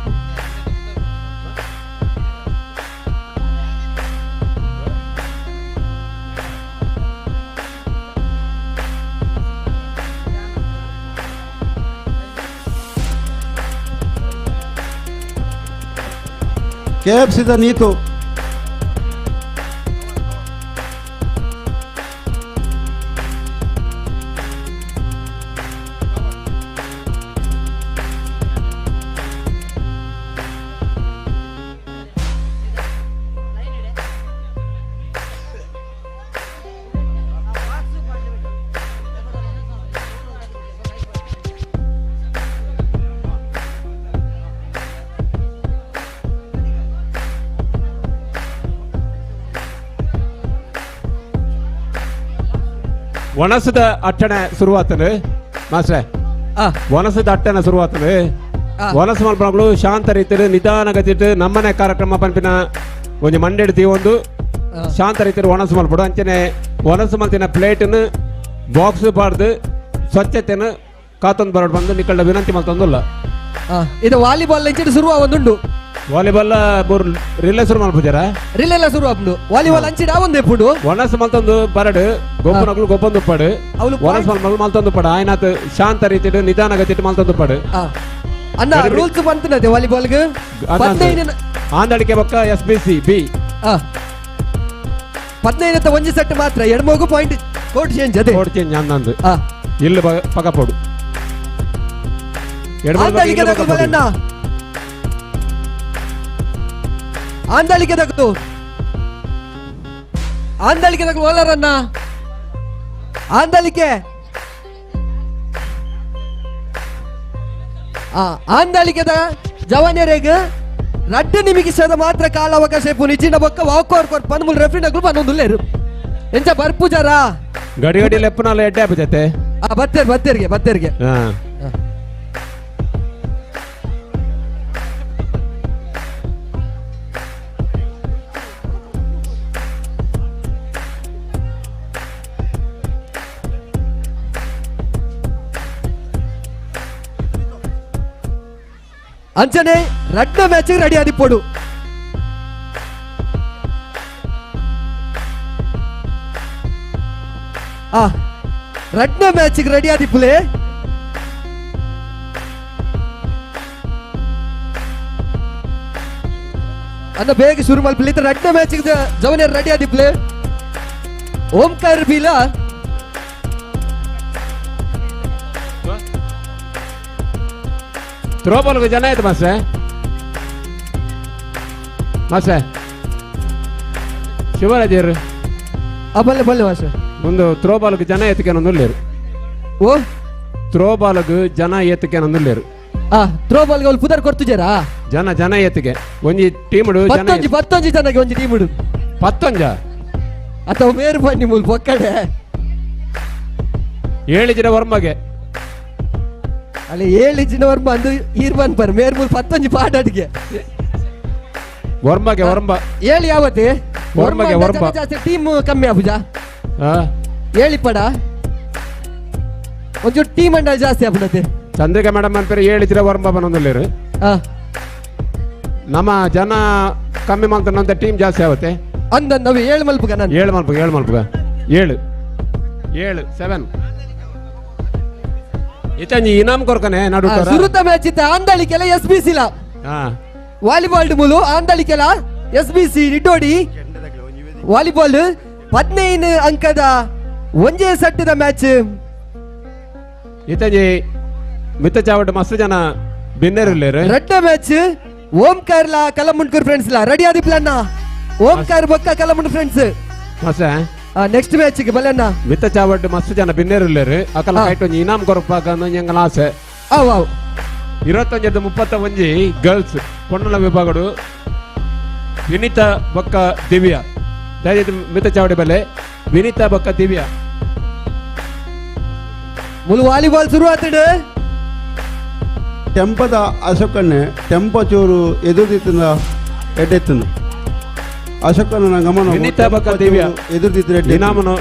KFC the Neetu
ವನಸದ ಅಟ್ಟಣೆ ಶುರುವಾತನು ಮಾಸ್ಟ್ರೆ, ವನಸದ ಅಟ್ಟಣೆ ಶುರುವಾತನು. ವನಸ ಮಲ್ಪನಗಳು ಶಾಂತ ರೀತಿಯಲ್ಲಿ ನಿಧಾನಗತಿಟ್ಟು ನಮ್ಮನೆ ಕಾರ್ಯಕ್ರಮ ಪಂಪಿನ ಒಂಜಿ ಮಂಡೆಡ್ತಿ ಒಂದು ಶಾಂತ ರೀತಿಯಲ್ಲಿ ವನಸು ಮಲ್ಪಡು. ಅಂಚನೆ ವನಸು ಮಲ್ತಿನ ಪ್ಲೇಟನ್ನು ಬಾಕ್ಸ್ ಬಾರ್ದು ಸ್ವಚ್ಛತೆಯನ್ನು ಕಾತೊಂದು ಬರೋಡು ಬಂದು ನಿಕ್ಕಳ್ಳ ವಿನಂತಿ ಮಲ್ತೊಂದುಲ್ಲ.
ಇದು ವಾಲಿಬಾಲ್ ಇಂಚಿನ ಶುರು ಒಂದುಂಡು
ವಾಲಿಬಾಲ್ ರಿಲೇ ಶುರು ಮಲ್ಪುಜಾರ
ರಿಲೇ ಎಲ್ಲ ಶುರು ಆಪುಂಡು ವಾಲಿಬಾಲ್ ಅಂಚಿಡ ಒಂದೇ ಪುಂಡು
ವನಸು ಮಲ್ತೊಂದು ಬರಡು ಗೊಬ್ಬನಗಳು ಗೊಬ್ಬೊಂದು ಪಡು ವನಸು ಮಲ್ ಮಲ್ತೊಂದು ಪಡು ಆಯ್ನಾತ್ ಶಾಂತ ರೀತಿಡು ನಿಧಾನಗತಿಟ್ಟು ಮಲ್ತೊಂದು ಪಡು.
ಅಣ್ಣ ರೂಲ್ಸ್ ಬಂತನದೆ ವಾಲಿಬಾಲ್
ಆಂದಳಿಕೆ ಬಕ್ಕ S B C B
15 ಒಂಜಿ ಸೆಟ್ ಮಾತ್ರ ಎಡ್ಮೋಗು point court change ಅದೇ
ಕೋರ್ಟ್ ಚೇಂಜ್ ಅಂದಂದು ಇಲ್ಲ ಪಗಪೋಡು
ಆಂದಳಿಕೆ ದಕ್ಕಲು ಬಲಣ್ಣ ಆಂದಳಿಕೆ ದಕ್ಕಲು ಆಂದಳಿಕೆ ದಕ್ಕಲು ಓಲರನ್ನ ಆಂದಳಿಕೆ ಆಂದಳಿಕೆದ ಜವಾನಿಯರಿಗೆ ರಡ್ಡು ನಿಮಗೆ ಸದ ಮಾತ್ರ ಕಾಲಾವಕಾಶ ಇಪ್ಪು ನಿಚಿನ ಬೊಕ್ಕ ವಾಕೋರ್ ಕೊರ್ ಪನ್ಮುಲ್ ರೆಫ್ರಿ ನಗುಲು ಪನ್ನೊಂದುಲ್ಲೇರು ಎಂಚ ಬರ್ಪುಜಾರ
ಗಡಿ ಗಡಿ ಲೆಪ್ಪನಾಲ ಎಡ್ಡೆ ಆಪುಜತೆ
ಬತ್ತೇರ್ ಬತ್ತೇರಿಗೆ ಬತ್ತೇರಿಗೆ ಅಂಚನೆ ರಡ್ಡ ಮ್ಯಾಚ್ ರೆಡಿ ಆದಿಪ್ಪೋಡು ರಡ್ಡ ಮ್ಯಾಚ್ ರೆಡಿ ಆದಿಪ್ಪುಲೆ ಅನ್ನ ಬೇಗ ಶುರು ಮಲ್ಪಲಿ ರಡ್ಡ ಮ್ಯಾಚ್ ಜವನಿಯರ್ ರೆಡಿ ಆದಿಪ್ಪುಲೆ ಓಂಕಾರ ಬೀಲ
ಥ್ರೋಬಾಲ್ಗೆ ಜನ ಆಯ್ತು ಮಾಸ್ರೆ ಮಾಸ್ರೆ ಶಿವರಾಜರು
ಬಲ್ಲೆ ಬಲ್ಲೆ ಮಾಸ್ರೆ
ಒಂದು ಥ್ರೋಬಾಲ್ಗೆ ಜನ ಎತ್ತಕ್ಕೆ
ಓ
ಥ್ರೋಬಾಲ್ಗೆ ಜನ ಎತ್ತಕ್ಕೆ ನಂದುಲ್ಲೇರು
ಥ್ರೋಬಾಲ್ಗೆ ಅವ್ರು ಪುದರ್ ಕೊಡ್ತಿದ್ದೀರಾ
ಜನ ಜನ ಎತ್ತಿಗೆ ಒಂಜಿ ಟೀಮ್
ಪತ್ತೊಂಜಿ ಪತ್ತೊಂಜಿ ಜನಗೆ ಒಂಜಿ ಟೀಮ್
ಪತ್ತೊಂಜ
ಅಥವಾ ಬೇರೆ ಬನ್ನಿ ಮೂಲ ಪೊಕ್ಕಡೆ
7 ಜನ ವರ್ಮಗೆ
ಅಲ್ಲಿ 7 ಜನ ವರ್ಮ ಅಂದು ಈರ್ಬನ್ ಪರ್ ಮೇರ್ ಮೂಲ ಪತ್ತೊಂಜಿ ಪಾಠ ಅಡಿಗೆ
ವರ್ಮಗೆ ವರ್ಮ
ಏಳು ಯಾವತ್ತೆ
ವರ್ಮಗೆ ವರ್ಮ
ಜಾಸ್ತಿ ಟೀಮ್ ಕಮ್ಮಿ ಆಪುಜ ಏಳಿ ಪಡ ಒಂಚೂರು ಟೀಮ್ ಅಂಡ ಜಾಸ್ತಿ ಆಪುನತೆ
ಚಂದ್ರಿಕಾ ಮೇಡಮ್ ಅನ್ಪೇರು 7 ಜನ ವರ್ಮ ಬನ್ನೊಂದುಲ್ಲೇರು ನಮ್ಮ ಜನ ಕಮ್ಮಿ ಮಾಡ್ತಾನಂತ ಟೀಮ್ ಜಾಸ್ತಿ ಆಗುತ್ತೆ
ಅಂದ ನಾವು 7 ಮಲ್ಪುಗ ನಾನು
7 ಮಲ್ಪುಗ 7 ಮಲ್ಪುಗ 7 7 7 ಇತಂಜಿ ಇನಾಮ್ ಕೊರ್ಕನೆ ನಡು
ಸುರುತ ಮ್ಯಾಚ್ ಇತ್ತ ಆಂದಳಿಕೆಲ್ಲ S B C ಲ ವಾಲಿಬಾಲ್ ಮುಲು ಆಂದಳಿಕೆಲ್ಲ S B C Niddodi volleyball 15 ಅಂಕದ ಒಂಜೇ ಸಟ್ಟದ ಮ್ಯಾಚ್
ಇತಂಜಿ ಮಿತ್ತ ಚಾವಟ್ ಮಸ್ತ್ ಜನ ಬಿನ್ನೆರಿಲ್ಲೇರು
ರಡ್ಡ ಮ್ಯಾಚ್ ಓಂಕಾರ್ ಲಾ ಕಲಮುಂಡ್ಕೂರ್ ಫ್ರೆಂಡ್ಸ್ ಲಾ ರೆಡಿ ಆದಿ ಪ್ಲಾನ್ ಓಂಕಾರ್ ಬೊಕ್ಕ ಕಲಮುಂಡ್ friends next match ಗೆ ಬಲಣ್ಣ
ಮಿತ್ತ ಚಾವಟ್ ಮಸ್ತ್ ಜನ ಬಿನ್ನೆರಿಲ್ಲೇರು ಅಕಲ ಕೈಟ್ ಒಂಜಿ ಇನಾಮ್ ಕೊರಪಾಕ ಎಂಗಲ ಆಸೆ
ಅವ್ ಅವ್
21 31 ಗರ್ಲ್ಸ್ ಪೊಣ್ಣಲ ವಿಭಾಗಡು ವಿನಿತಾ ಬೊಕ್ಕ ದಿವ್ಯಾ ದಯವಿಟ್ಟು ಮಿತ್ತ ಚಾವಡಿ ಬಲ್ಲೆ ವಿನಿತಾ ಬೊಕ್ಕ ದಿವ್ಯಾ
ಮುಲು ವಾಲಿಬಾಲ್ ಶುರು ಆತಡು
ಟೆಂಪದ ಅಶೋಕನ್ನೇ ಟೆಂಪ ಚೂರು ಎದುರ್ದಿತ್ತಿನ ಎಡ್ಡೆತ್ತನು ಅಶೋಕನ ಗಮನ
ವಿನಿತಾ ಬೊಕ್ಕ ದಿವ್ಯಾ
ಎದುರ್ದಿತ್ತಿನ
ಇನಾಮನು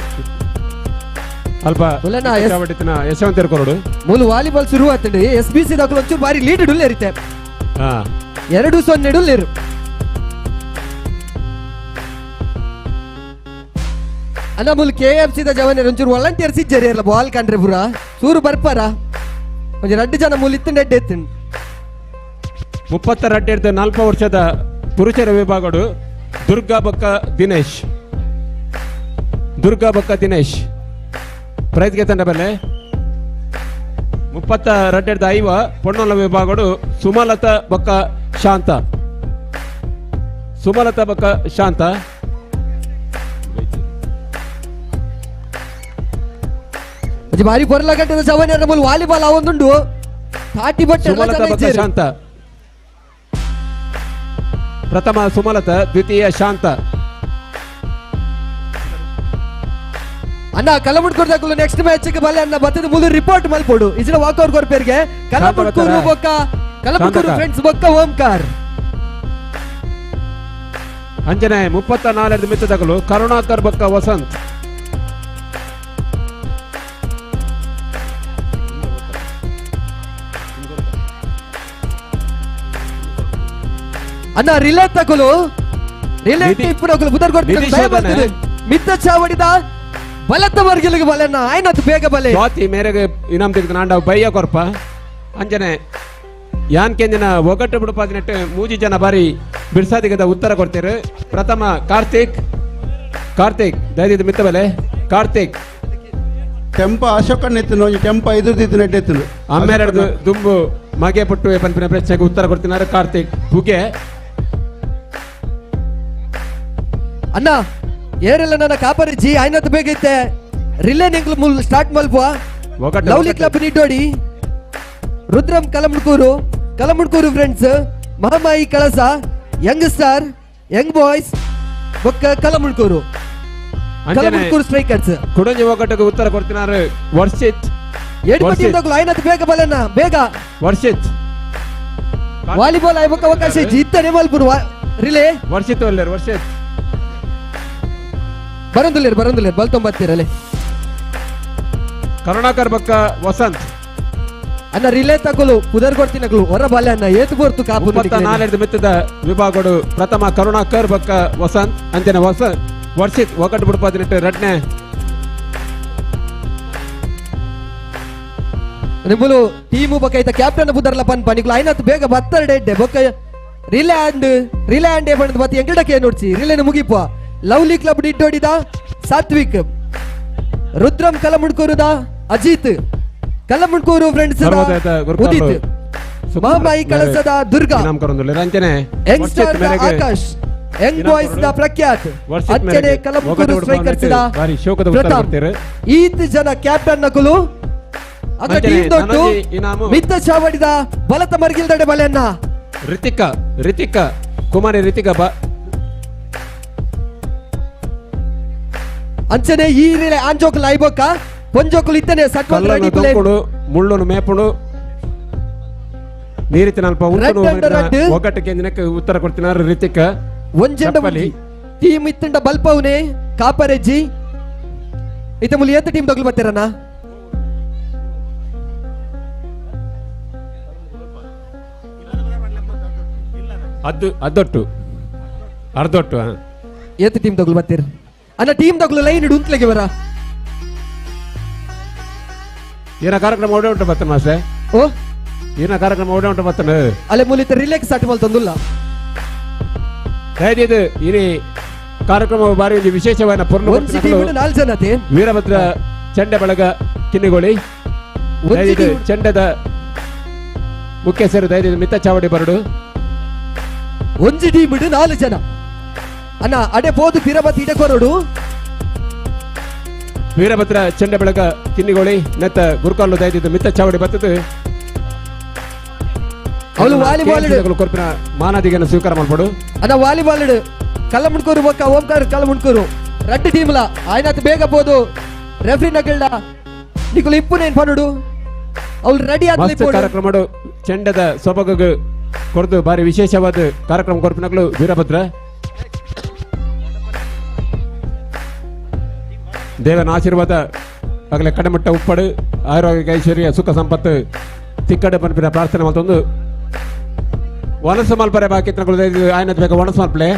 ಅಲ್ಪ ಯಶವಂತ ಕೊರಡು
ಮುಲು ವಾಲಿಬಾಲ್ ಶುರು ಆತಡು S B C ದಾಖಲು ಒಂಚೂರು ಬಾರಿ ಲೀಡ್ ಡುಲ್ಲೇರಿತೆ 2-0 ಡುಲ್ಲೇರು ಅಣ್ಣ ಮುಲ್ K F C the ಜವನ್ ಒಂಚೂರು ವಾಲಂಟಿಯರ್ಸ್ ಇಜ್ಜರಿ ಅಲ್ಲ ಬಾಲ್ ಕಂಡ್ರೆ ಪೂರ ಸೂರು ಬರ್ಪಾರ ಒಂಜಿ ರಡ್ಡು ಜನ ಮೂಲ ಇತ್ತು ನೆಡ್ಡೆ ಎತ್ತು
32 40 ವರ್ಷದ ಪುರುಷರ ವಿಭಾಗಡು ದುರ್ಗಾ ಬೊಕ್ಕ ದಿನೇಶ್ ದುರ್ಗಾ ಬೊಕ್ಕ ದಿನೇಶ್ ಪ್ರೈಸ್ಗೆ ತಂಡ ಬೆಲೆ 32 50 ಪೊಣ್ಣಲ ವಿಭಾಗಡು ಸುಮಲತಾ ಬೊಕ್ಕ ಶಾಂತ ಸುಮಲತಾ ಬೊಕ್ಕ ಶಾಂತ
ಬಾರಿ ಪೊರ್ಲ ಗಂಟೆದ ಜವನಿಯರ ಮೂಲ ವಾಲಿಬಾಲ್ ಅವೊಂದುಂಡು ತಾಟಿ ಬಟ್ಟೆ
ಸುಮಲತಾ ಬೊಕ್ಕ ಶಾಂತ ಪ್ರಥಮ ಸುಮಲತಾ ದ್ವಿತೀಯ ಶಾಂತ
ಅಣ್ಣ ಕಲಮುಡ್ಕೂರು ದಾಕುಲು ನೆಕ್ಸ್ಟ್ ಮ್ಯಾಚ್ ಗೆ ಬಲ್ಲೆ ಅಣ್ಣ ಬತ್ತದ ಮೂಲ ರಿಪೋರ್ಟ್ ಮಲ್ಪೋಡು ಇಜಿನ ವಾಕೌಟ್ ಕೊರ್ಪೇರ್ಗೆ ಕಲಮುಡ್ಕೂರು ಬೊಕ್ಕ ಕಲಮುಡ್ಕೂರು ಫ್ರೆಂಡ್ಸ್ ಬೊಕ್ಕ ಓಂಕಾರ್
ಅಂಜನೆ 34 ಮಿತ್ತ ದಾಕುಲು ಕರುಣಾಕರ್ ಬೊಕ್ಕ ವಸಂತ್
ಅಣ್ಣ ರಿಲೇ ತಗೊಲು ರಿಲೇ ಇಪ್ಪುನಕುಲು ಬುದರ್ ಕೊಡ್ತಾರೆ ಮಿತ್ತ ಚಾವಡಿದ ಬಲತ್ತ ವರ್ಗಿಲಿಗೆ ಬಲೆಣ್ಣ ಆಯ್ನತ್ತು ಬೇಗ ಬಲೆ
ಸ್ವಾತಿ ಮೇರೆಗೆ ಇನಾಮ್ ತೆಗೆದು ನಾಂಡ ಬಯ್ಯ ಕೊರ್ಪ ಅಂಜನೆ ಯಾನ್ ಕೆಂಜನ ಒಗಟ್ಟು ಬಿಡುಪಾದಿನಟ್ಟು ಮೂಜಿ ಜನ ಬಾರಿ ಬಿರ್ಸಾದಿಗದ ಉತ್ತರ ಕೊಡ್ತೀರು ಪ್ರಥಮ ಕಾರ್ತಿಕ್ Karthik ದಯದಿದ್ದು ಮಿತ್ತಬಲೆ ಕಾರ್ತಿಕ್
ಟೆಂಪ ಅಶೋಕಣ್ಣ ಎತ್ತುನು ಒಂಜಿ ಟೆಂಪ ಎದುರ್ದಿತ್ತು ನೆಟ್ಟೆತ್ತುನು
ಅಮ್ಮೇರಡ್ದು ದುಂಬು ಮಗೆ ಪುಟ್ಟು ಪನ್ಪಿನ ಪ್ರಶ್ನೆಗೆ ಉತ್ತರ ಕೊಡ್ತಿದ್ದಾರೆ ಕಾರ್ತಿಕ್ ಪುಗೆ
ಅಣ್ಣ ಏರೆಲ್ಲ ನನ್ನ ಕಾಪರಿಜಿ ಆಯ್ನತ್ ಬೇಗೈತೆ ರಿಲೇ ನಿಂಗ್ಲು ಮುಲ್ ಸ್ಟಾರ್ಟ್ ಮಲ್ಪುವ
ಒಗಟು,
ಲವ್ಲಿ
ಒಗಟು.
Club Niddodi Rudram Kalamudkur Kalamudkur friends Mahamayi Kalasa young star young boys ಬೊಕ್ಕ ಕಲಮುಡ್ಕೂರು ಕಲಮುಡ್ಕೂರು ಸ್ಟ್ರೈಕರ್ಸ್
ಕುಡಂಜಿ ಒಗಟಕ್ಕೆ ಉತ್ತರ ಕೊಡ್ತಿದ್ದಾರೆ ವರ್ಷಿತ್
ಎಡ್ಮ ಟೀಮ್ ದಗ್ಲು ಆಯ್ನತ್ ಬೇಗ ಬಲಣ್ಣ ಬೇಗ
ವರ್ಷಿತ್
ವಾಲಿಬಾಲ್ ಆಯ್ಬೊಕ್ಕ ಅವಕಾಶ ಇಜ್ಜಿ ಇತ್ತನೆ ಮಲ್ಪುರು ರಿಲೇ
ವರ್ಷಿತ್ ಒಲ್ಲೇರು ವರ್ಷಿತ್
ಬರಂದುಲ್ಲೇರು ಬರಂದುಲ್ಲೇರು ಬಲ್ ತೊಂಬತ್ತೀರಲ್ಲೇ
ಕರುಣಾಕರ್ ಬಕ್ಕ ವಸಂತ್
ಅನ್ನ ರಿಲೇ ತಗೊಲು ಪುದರ್ ಕೊಡ್ತಿನಗ್ಲು ಹೊರ ಬಾಲೆ ಅನ್ನ ಏತು ಬೋರ್ತು ಕಾಪು
34 ಮಿತ್ತದ ವಿಭಾಗಡು ಪ್ರಥಮ ಕರುಣಾಕರ್ ಬಕ್ಕ ವಸಂತ್ ಅಂಚನೆ ವಸಂತ್ ವರ್ಷಿತ್ ಒಗಟು ಬಿಡುಪ 18 ರಡ್ನೆ
ನಿಮ್ಮಲು ಟೀಮು ಬೊಕ್ಕ ಐತ ಕ್ಯಾಪ್ಟನ್ ಬುದರ್ಲ ಪನ್ ಪನಿಕ್ಲು ಐನತ್ ಬೇಗ ಬತ್ತರಡೆ ಎಡ್ಡೆ ಬೊಕ್ಕ relay and relay and ಬಣ್ಣದ ಬತ್ತಿ ಎಂಗಡಕ್ಕೆ ನೋಡ್ಸಿ ರಿಲೇನ ಮುಗಿಪ ಲವ್ಲಿ ಕ್ಲಬ್ ಡಿಡ್ಡೋಡಿದ ಸಾತ್ವಿಕ್ ರುದ್ರಂ ಕಲಮುಡ್ಕೂರುದ ಅಜಿತ್ ಕಲಮುಡ್ಕೂರು ಫ್ರೆಂಡ್ಸ್
ಸರ್ವೋದಯದ ಗುರುಕಾಲು
ಉದಿತ್ ಮಹಾಮಾಯಿ ಕಳಸದ ದುರ್ಗಾ
ಇನಾಮ್ ಕರೊಂದುಲ್ಲೆರ್ ಅಂಚನೆ
youngster Akash Young boys the Prakhyath
Varshith
ಅಂಚನೆ
ಮೇರೆಗೆ
ಕಲಮುಡ್ಕೂರು
ಒಗಟು
ಸ್ಟ್ರೈಕರ್ಸ್ the
ಭಾರಿ ಶೋಕದ ಉತ್ತರ
ಪ್ರತಾಪ್
ಕೊಡ್ತೀರಿ.
ಈತ್ ಜನ ಕ್ಯಾಪ್ಟನ್ ನಕುಲು ಅಕ್ಕ
ಅಂಚನೆ
ಟೀಮ್ ದೊಡ್ಡು
ನನಗೆ ಇನಾಮು.
ಮಿತ್ತ ಚಾವಡಿದ ಬಲತ ಮರ್ಗಿಲ್ದಡೆ ಬಲೆಯನ್ನ
ರಿತಿಕಾ ರಿತಿಕಾ ಕುಮಾರಿ ರಿತಿಕಾ ಬಾ
ಅಂಚನೆ ಈ ರಿಲೆ ಆಂಜೋಕುಲು ಐಬೊಕ್ಕ ಪೊಂಜೋಕುಲು ಇತ್ತನೆ ಸಟ್ವಂತ
ಕಲ್ಲನ್ನು
ರೆಡಿ ಪ್ಲೇ
ದೊಂಕುಡು ಮುಳ್ಳುನು ಮೇಪುಡು ನೀರಿತಿನ ಅಲ್ಪ ಉಂಟುನು
red and red.
ಒಗ್ಗಟ್ಟಕ್ಕೆ ದಿನಕ್ಕೆ ಉತ್ತರ ಕೊಡ್ತಿನಾರು ರಿತಿಕಾ
ಒಂಜೆಂಡ
ಚಪ್ಪಲಿ.
ಟೀಮ್ ಇತ್ತಂಡ ಬಲ್ಪವ್ನೆ ಕಾಪರೆಜ್ಜಿ ಇತ್ತ ಮುಲಿ ಏತ ಟೀಮ್ ತಗೊಳ್ ಬರ್ತೀರಣ್ಣ
ಅದ್ದು ಅದ್ದೊಟ್ಟು ಅರ್ಧೊಟ್ಟು ಹಾ.
ಏತ ಟೀಮ್ ತಗೊಳ್ ಬರ್ತೀರ ಅಣ್ಣ ಟೀಮ್ ತಗೊಳ್ಳು ಲೈನ್ ಇಡು ಉಂತ್ಲೆಗೆ ಬರ
ಏನ ಕಾರ್ಯಕ್ರಮ ಓಡೆ ಉಂಟು ಬರ್ತನ ಮಾಸ್ಟೆ
ಓ
ಏನ ಕಾರ್ಯಕ್ರಮ ಓಡೆ ಉಂಟು ಬರ್ತನ
ಅಲ್ಲೇ ಮುಲಿತ ರಿಲ್ಯಾಕ್ಸ್ ಆಟ ಮಲ್ತೊಂದುಲ್ಲ
ದಯದಿದ್ದು ಇನಿ ಕಾರ್ಯಕ್ರಮ ಬಾರಿ ಒಂದು ವಿಶೇಷವಾದ ಪೂರ್ಣ
ಒಂಜಿ ಟೀಮ್ ನಾಲ್ ಜನತೆ
ವೀರಭದ್ರ ಚಂಡೆ ಬಳಗ ಕಿನ್ನಿಗೋಳಿ
ಒಂಜಿ
ದಯದಿದ್ದು
ಟೀಮ್
ಚಂಡದ ಮುಖ್ಯಸ್ಥರು ದಯದಿದ್ದು ಮಿತ್ತ ಚಾವಡಿ ಬರಡು
ಒಂಜಿ ಟೀಮ್ ಇಡು ನಾಲ್ ಜನ ಅಣ್ಣ ಅಡೆ ಪೋದು ಪಿರಬತ್ ಇಡ ಕೊರಡು
ವೀರಭದ್ರ ಚಂಡೆ ಬಳಗ ಕಿನ್ನಿಗೋಳಿ ನೆತ್ತ ಗುರುಕಾಲು ದಯದಿದ್ದು ಮಿತ್ತ ಚಾವಡಿ ಬರ್ತದೆ
ಅವಳು ವಾಲಿಬಾಲ್ ಇಡು.
ಕೊರ್ಪಿನ ಮಾನಾದಿಗೆಯನ್ನು ಸ್ವೀಕಾರ ಮಾಡ್ಬೋದು
ಅಣ್ಣ ವಾಲಿಬಾಲ್ ಇಡು ಕಲ್ಲಮುಣ್ಕೂರು ಬೊಕ್ಕ ಓಂಕಾರ ಕಲ್ಲಮುಣ್ಕೂರು ರಡ್ಡು ಟೀಮ್ಲ ಆಯ್ನಾತ್ ಬೇಗ ಪೋದು ರೆಫ್ರಿ ನಗಲ್ಡ ನಿಕುಲು ಇಪ್ಪುನೇನ್ ಪನುಡು ಅವಳು ರೆಡಿ ಆದ್ಲೆ
ಮಸ್ತ್
ಇಪ್ಪೊಡು.
ಕಾರ್ಯಕ್ರಮ ಚೆಂಡದ ಸೊಬಗು ಕೊರದು ಬಾರಿ ವಿಶೇಷವಾದ ಕಾರ್ಯಕ್ರಮ ಕೊರ್ಪಿನಗಳು ವೀರಭದ್ರ ದೇವನ ಆಶೀರ್ವಾದ ಆಗಲೇ ಕಡಮಟ್ಟ ಉಪ್ಪಡು ಆರೋಗ್ಯ ಐಶ್ವರ್ಯ ಸುಖ ಸಂಪತ್ತು ತಿಕ್ಕಡೆ ಪನ್ಪಿನ ಪ್ರಾರ್ಥನೆ ಮತ್ತೊಂದು ವನಸು ಮಲ್ಪರೆ ಬಾಕಿ ಆಯ್ನತ್ ಬೇಕು ಒಣಸು ಮಲ್ಪಲೆ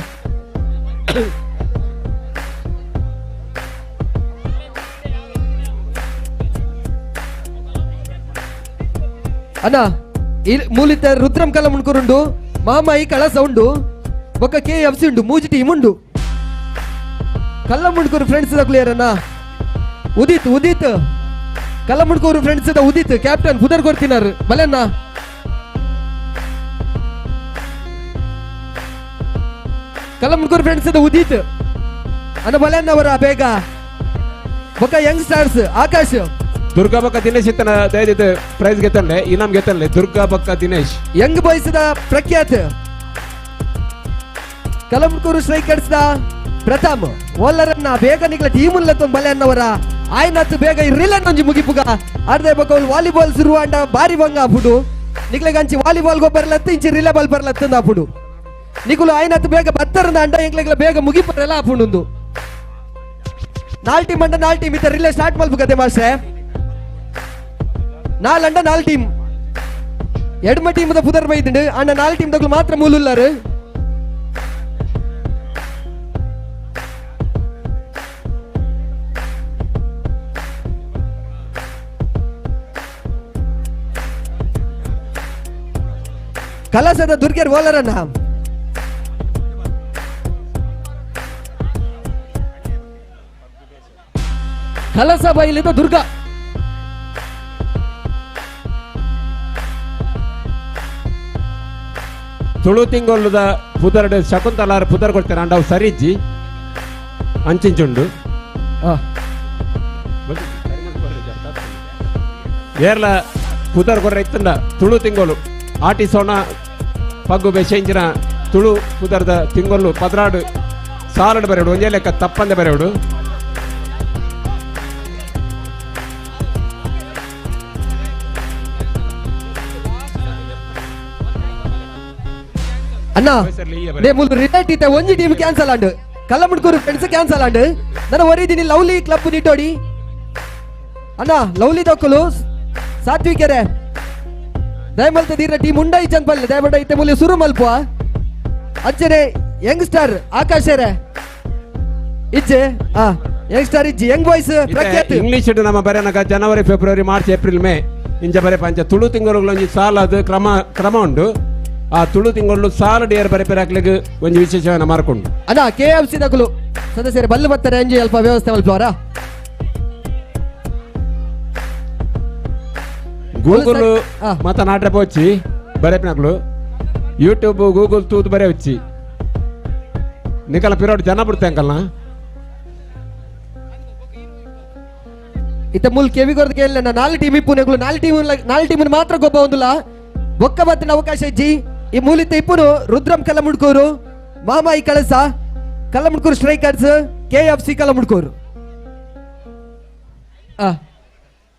ಅಣ್ಣ ಇಲ್ಲಿ ಮೂಲಿತ ರುದ್ರಂ ಕಲ್ಲಮುಣ್ಕೂರುಂಡು ಮಾಮಾಯಿ ಕಳಸ ಉಂಡು ಬೊಕ್ಕ K F C ಉಂಡು ಮೂಜಿ ಟೀಮ್ ಉಂಡು ಕಲ್ಲಮುಣ್ಕೂರು ಫ್ರೆಂಡ್ಸ್ ಕ್ಲಿಯರ್ ಅಣ್ಣ ಉದಿತ್ ಉದಿತ್ ಕಲ್ಲಮುಣ್ಕೂರು ಫ್ರೆಂಡ್ಸ್ ಉದಿತ್ ಕ್ಯಾಪ್ಟನ್ ಪುದರ್ ಕೊಡ್ತಿನಾರು ಬಲೆಣ್ಣ ಕಲ್ಲಮುಣ್ಕೂರು ಫ್ರೆಂಡ್ಸ್ ಉದಿತ್ ಅಣ್ಣ ಬಲೆಣ್ಣ ಅವರ ಬೇಗ ಬೊಕ್ಕ ಯಂಗ್ ಸ್ಟಾರ್ಸ್ ಆಕಾಶ್
ದುರ್ಗಾ ಬಕ್ಕ ದಿನೇಶ್ ಇತ್ತನ ದಯದಿದ್ದು ಪ್ರೈಸ್ ಗೆತ್ತನ್ಲೆ ಇನಾಮ್ ಗೆತ್ತನ್ಲೆ ದುರ್ಗಾ ಬಕ್ಕ Dinesh
Young boys the Prakhyath Kalamudkur strikers the Pratham ಓಲರನ್ನ ಬೇಗ ನಿಗ್ಲ ಟೀಮ್ ಬಲೆ ಅನ್ನವರ ಆಯ್ನತ್ ಬೇಗ ಇರ್ರಿಲ್ಲ ಒಂಜಿ ಮುಗಿಪುಗ ಅರ್ಧ ಬೊಕ್ಕ ವಾಲಿಬಾಲ್ ಶುರು ಅಂಡ ಬಾರಿ ಬಂಗ ಆಪುಡು ನಿಗ್ಲೆಗ್ ಅಂಚಿ ವಾಲಿಬಾಲ್ ಗೊಬ್ಬರಲತ್ತು ಇಂಚಿ ರಿಲೇ ಬಾಲ್ ಬರ್ಲತ್ತು ಆಪುಡು ನಿಗುಲು ಆಯ್ನತ್ ಬೇಗ ಬತ್ತರಂದ ಅಂಡ ಎಂಗ್ಲೆಗ್ಲ ಬೇಗ ಮುಗಿಪರೆಲ್ಲ ಆಪುಂಡು ನಾಲ್ ಟೀಮ್ ಅಂಡ ನಾಲ್ ಟೀಮ್ ಇತ್ತ ರಿಲೇ ಸ್ಟಾರ್ಟ್ ಮಲ್ಪುಗತೆ ಮಾಸ್ಟ್ರೆ ನಾಲ್ ಅಂಡ ನಾಲ್ ಟೀಮ್ ಎಡ್ಮ ಟೀಮ್ the ಪುದರ್ ಬೈದಿಂಡು ಅಣ್ಣ ನಾಲ್ ಟೀಮ್ ದಗ್ಲು ಮಾತ್ರ ಮೂಲುಲ್ಲಾರು ಕಲಸದ ದುರ್ಗೆರ್ ಓಲರನ್ನ ಕಲಸ ಬೈಲಿದ ದುರ್ಗಾ
ತುಳು ತಿಂಗೊಳ್ಳುದ ಪುದರ್ಡ್ ಶಕುಂತಲಾರ್ ಪುದರ್ ಕೊಡ್ತಾರೆ ಅಂಡವು ಸರಿಜ್ಜಿ ಅಂಚಿಂಚುಂಡು ಏರ್ಲ ಪುದರ್ ಕೊರ್ರೆ ಇತ್ತಂಡ ತುಳು ತಿಂಗೊಳು ಆಟಿ ಸೋಣ ಪಗ್ಗು ಬೆಸೆಂಚಿನ ತುಳು ಪುದರ್ದ ತಿಂಗೊಳ್ಳು ಪದ್ರಾಡು ಸಾಲಡ್ ಬರೆಯೋಡು ಒಂಜೇ ಲೆಕ್ಕ ತಪ್ಪಂದೆ ಬರೆಯೋಡು.
ಅಣ್ಣ ನೇ ಮುಲ್ ರಿಲೇಟ್ ಇತ್ತೆ ಒಂಜಿ ಟೀಮ್ ಕ್ಯಾನ್ಸಲ್ ಆಂಡ್ ಕಲ್ಲಮುಡ್ಕೂರು ಫ್ರೆಂಡ್ಸ್ ಕ್ಯಾನ್ಸಲ್ ಆಂಡ್ ನನ್ನ ಒರಿದಿನಿ ಲವ್ಲಿ ಕ್ಲಬ್ ನಿಟ್ಟೋಡಿ ಅಣ್ಣ ಲವ್ಲಿ ದೊಕ್ಕಲು ಸಾತ್ವಿಕೆರೆ ದಯಮಲ್ತ ದೀರ ಟೀಮ್ ಉಂಡ ಇಚ್ಚನ್ ಪಲ್ಲೆ ದಯಮಂಡ ಇತ್ತೆ ಮುಲ್ಲಿ ಸುರು ಮಲ್ಪ ಅಂಚನೆ ಯಂಗ್ಸ್ಟರ್ ಆಕಾಶರೇ ಇಜ್ಜೆ ಆ ಯಂಗ್ಸ್ಟರ್ ಇಜ್ಜಿ Young boys Prakhyat
English ನಮ್ಮ ಬರೆನಗ January February March April May ಇಂಚ ಬರೆ ಪಂಚ ತುಳು ತಿಂಗಳು ಒಂಜಿ ಸಾಲದ ಕ್ರಮ ಕ್ರಮ ಉಂಡು. ಆ ತುಳು ತಿಂಗಳು ಸಾಲ ಡಿಯರ್ ಬರೆ ಪೆರಾಕ್ಲಿಗೆ ಒಂಜಿ ವಿಶೇಷವನ್ನು ಮಾರ್ಕೊಂಡು
ಅಣ್ಣ K F C ದಕಲು ಸದಸ್ಯರು ಬಲ್ಲು ಬತ್ತಾರೆ ಅಂಜಿ ಅಲ್ಪ ವ್ಯವಸ್ಥೆ ಮಲ್ಪವರ
ಗೂಗಲ್ ಮತ ನಾಟ್ರೆ ಪೋಚಿ ಬರೆಪಿನಕ್ಲು ಯೂಟ್ಯೂಬ್ ಗೂಗಲ್ ತೂದು ಬರೆ వచ్చಿ ನಿಕಲ ಪಿರೋಡ್ ಜನ ಬಿಡ್ತೆ ಅಂಕಲ್ನ
ಇತ್ತ ಮುಲ್ ಕೆವಿ ಕೊರ್ದು ಕೇಳಲ್ಲ ನಾಲ್ ಟೀಮ್ ಇಪ್ಪು ನೆಗುಲು ನಾಲ್ ಟೀಮ್ ನಾಲ್ ಟೀಮ್ ಮಾತ್ರ ಗೊಬ್ಬ ಒಂದುಲ ಬೊಕ್ಕ ಬತ್ತಿನ ಅವಕಾಶ ಇಜ್ಜಿ ಈ ಮೂಲಿತ ಇಪ್ಪುನು Rudram Kallamudkur Mamayi Kalasa Kallamudkur strikers K F C Kallamudkur.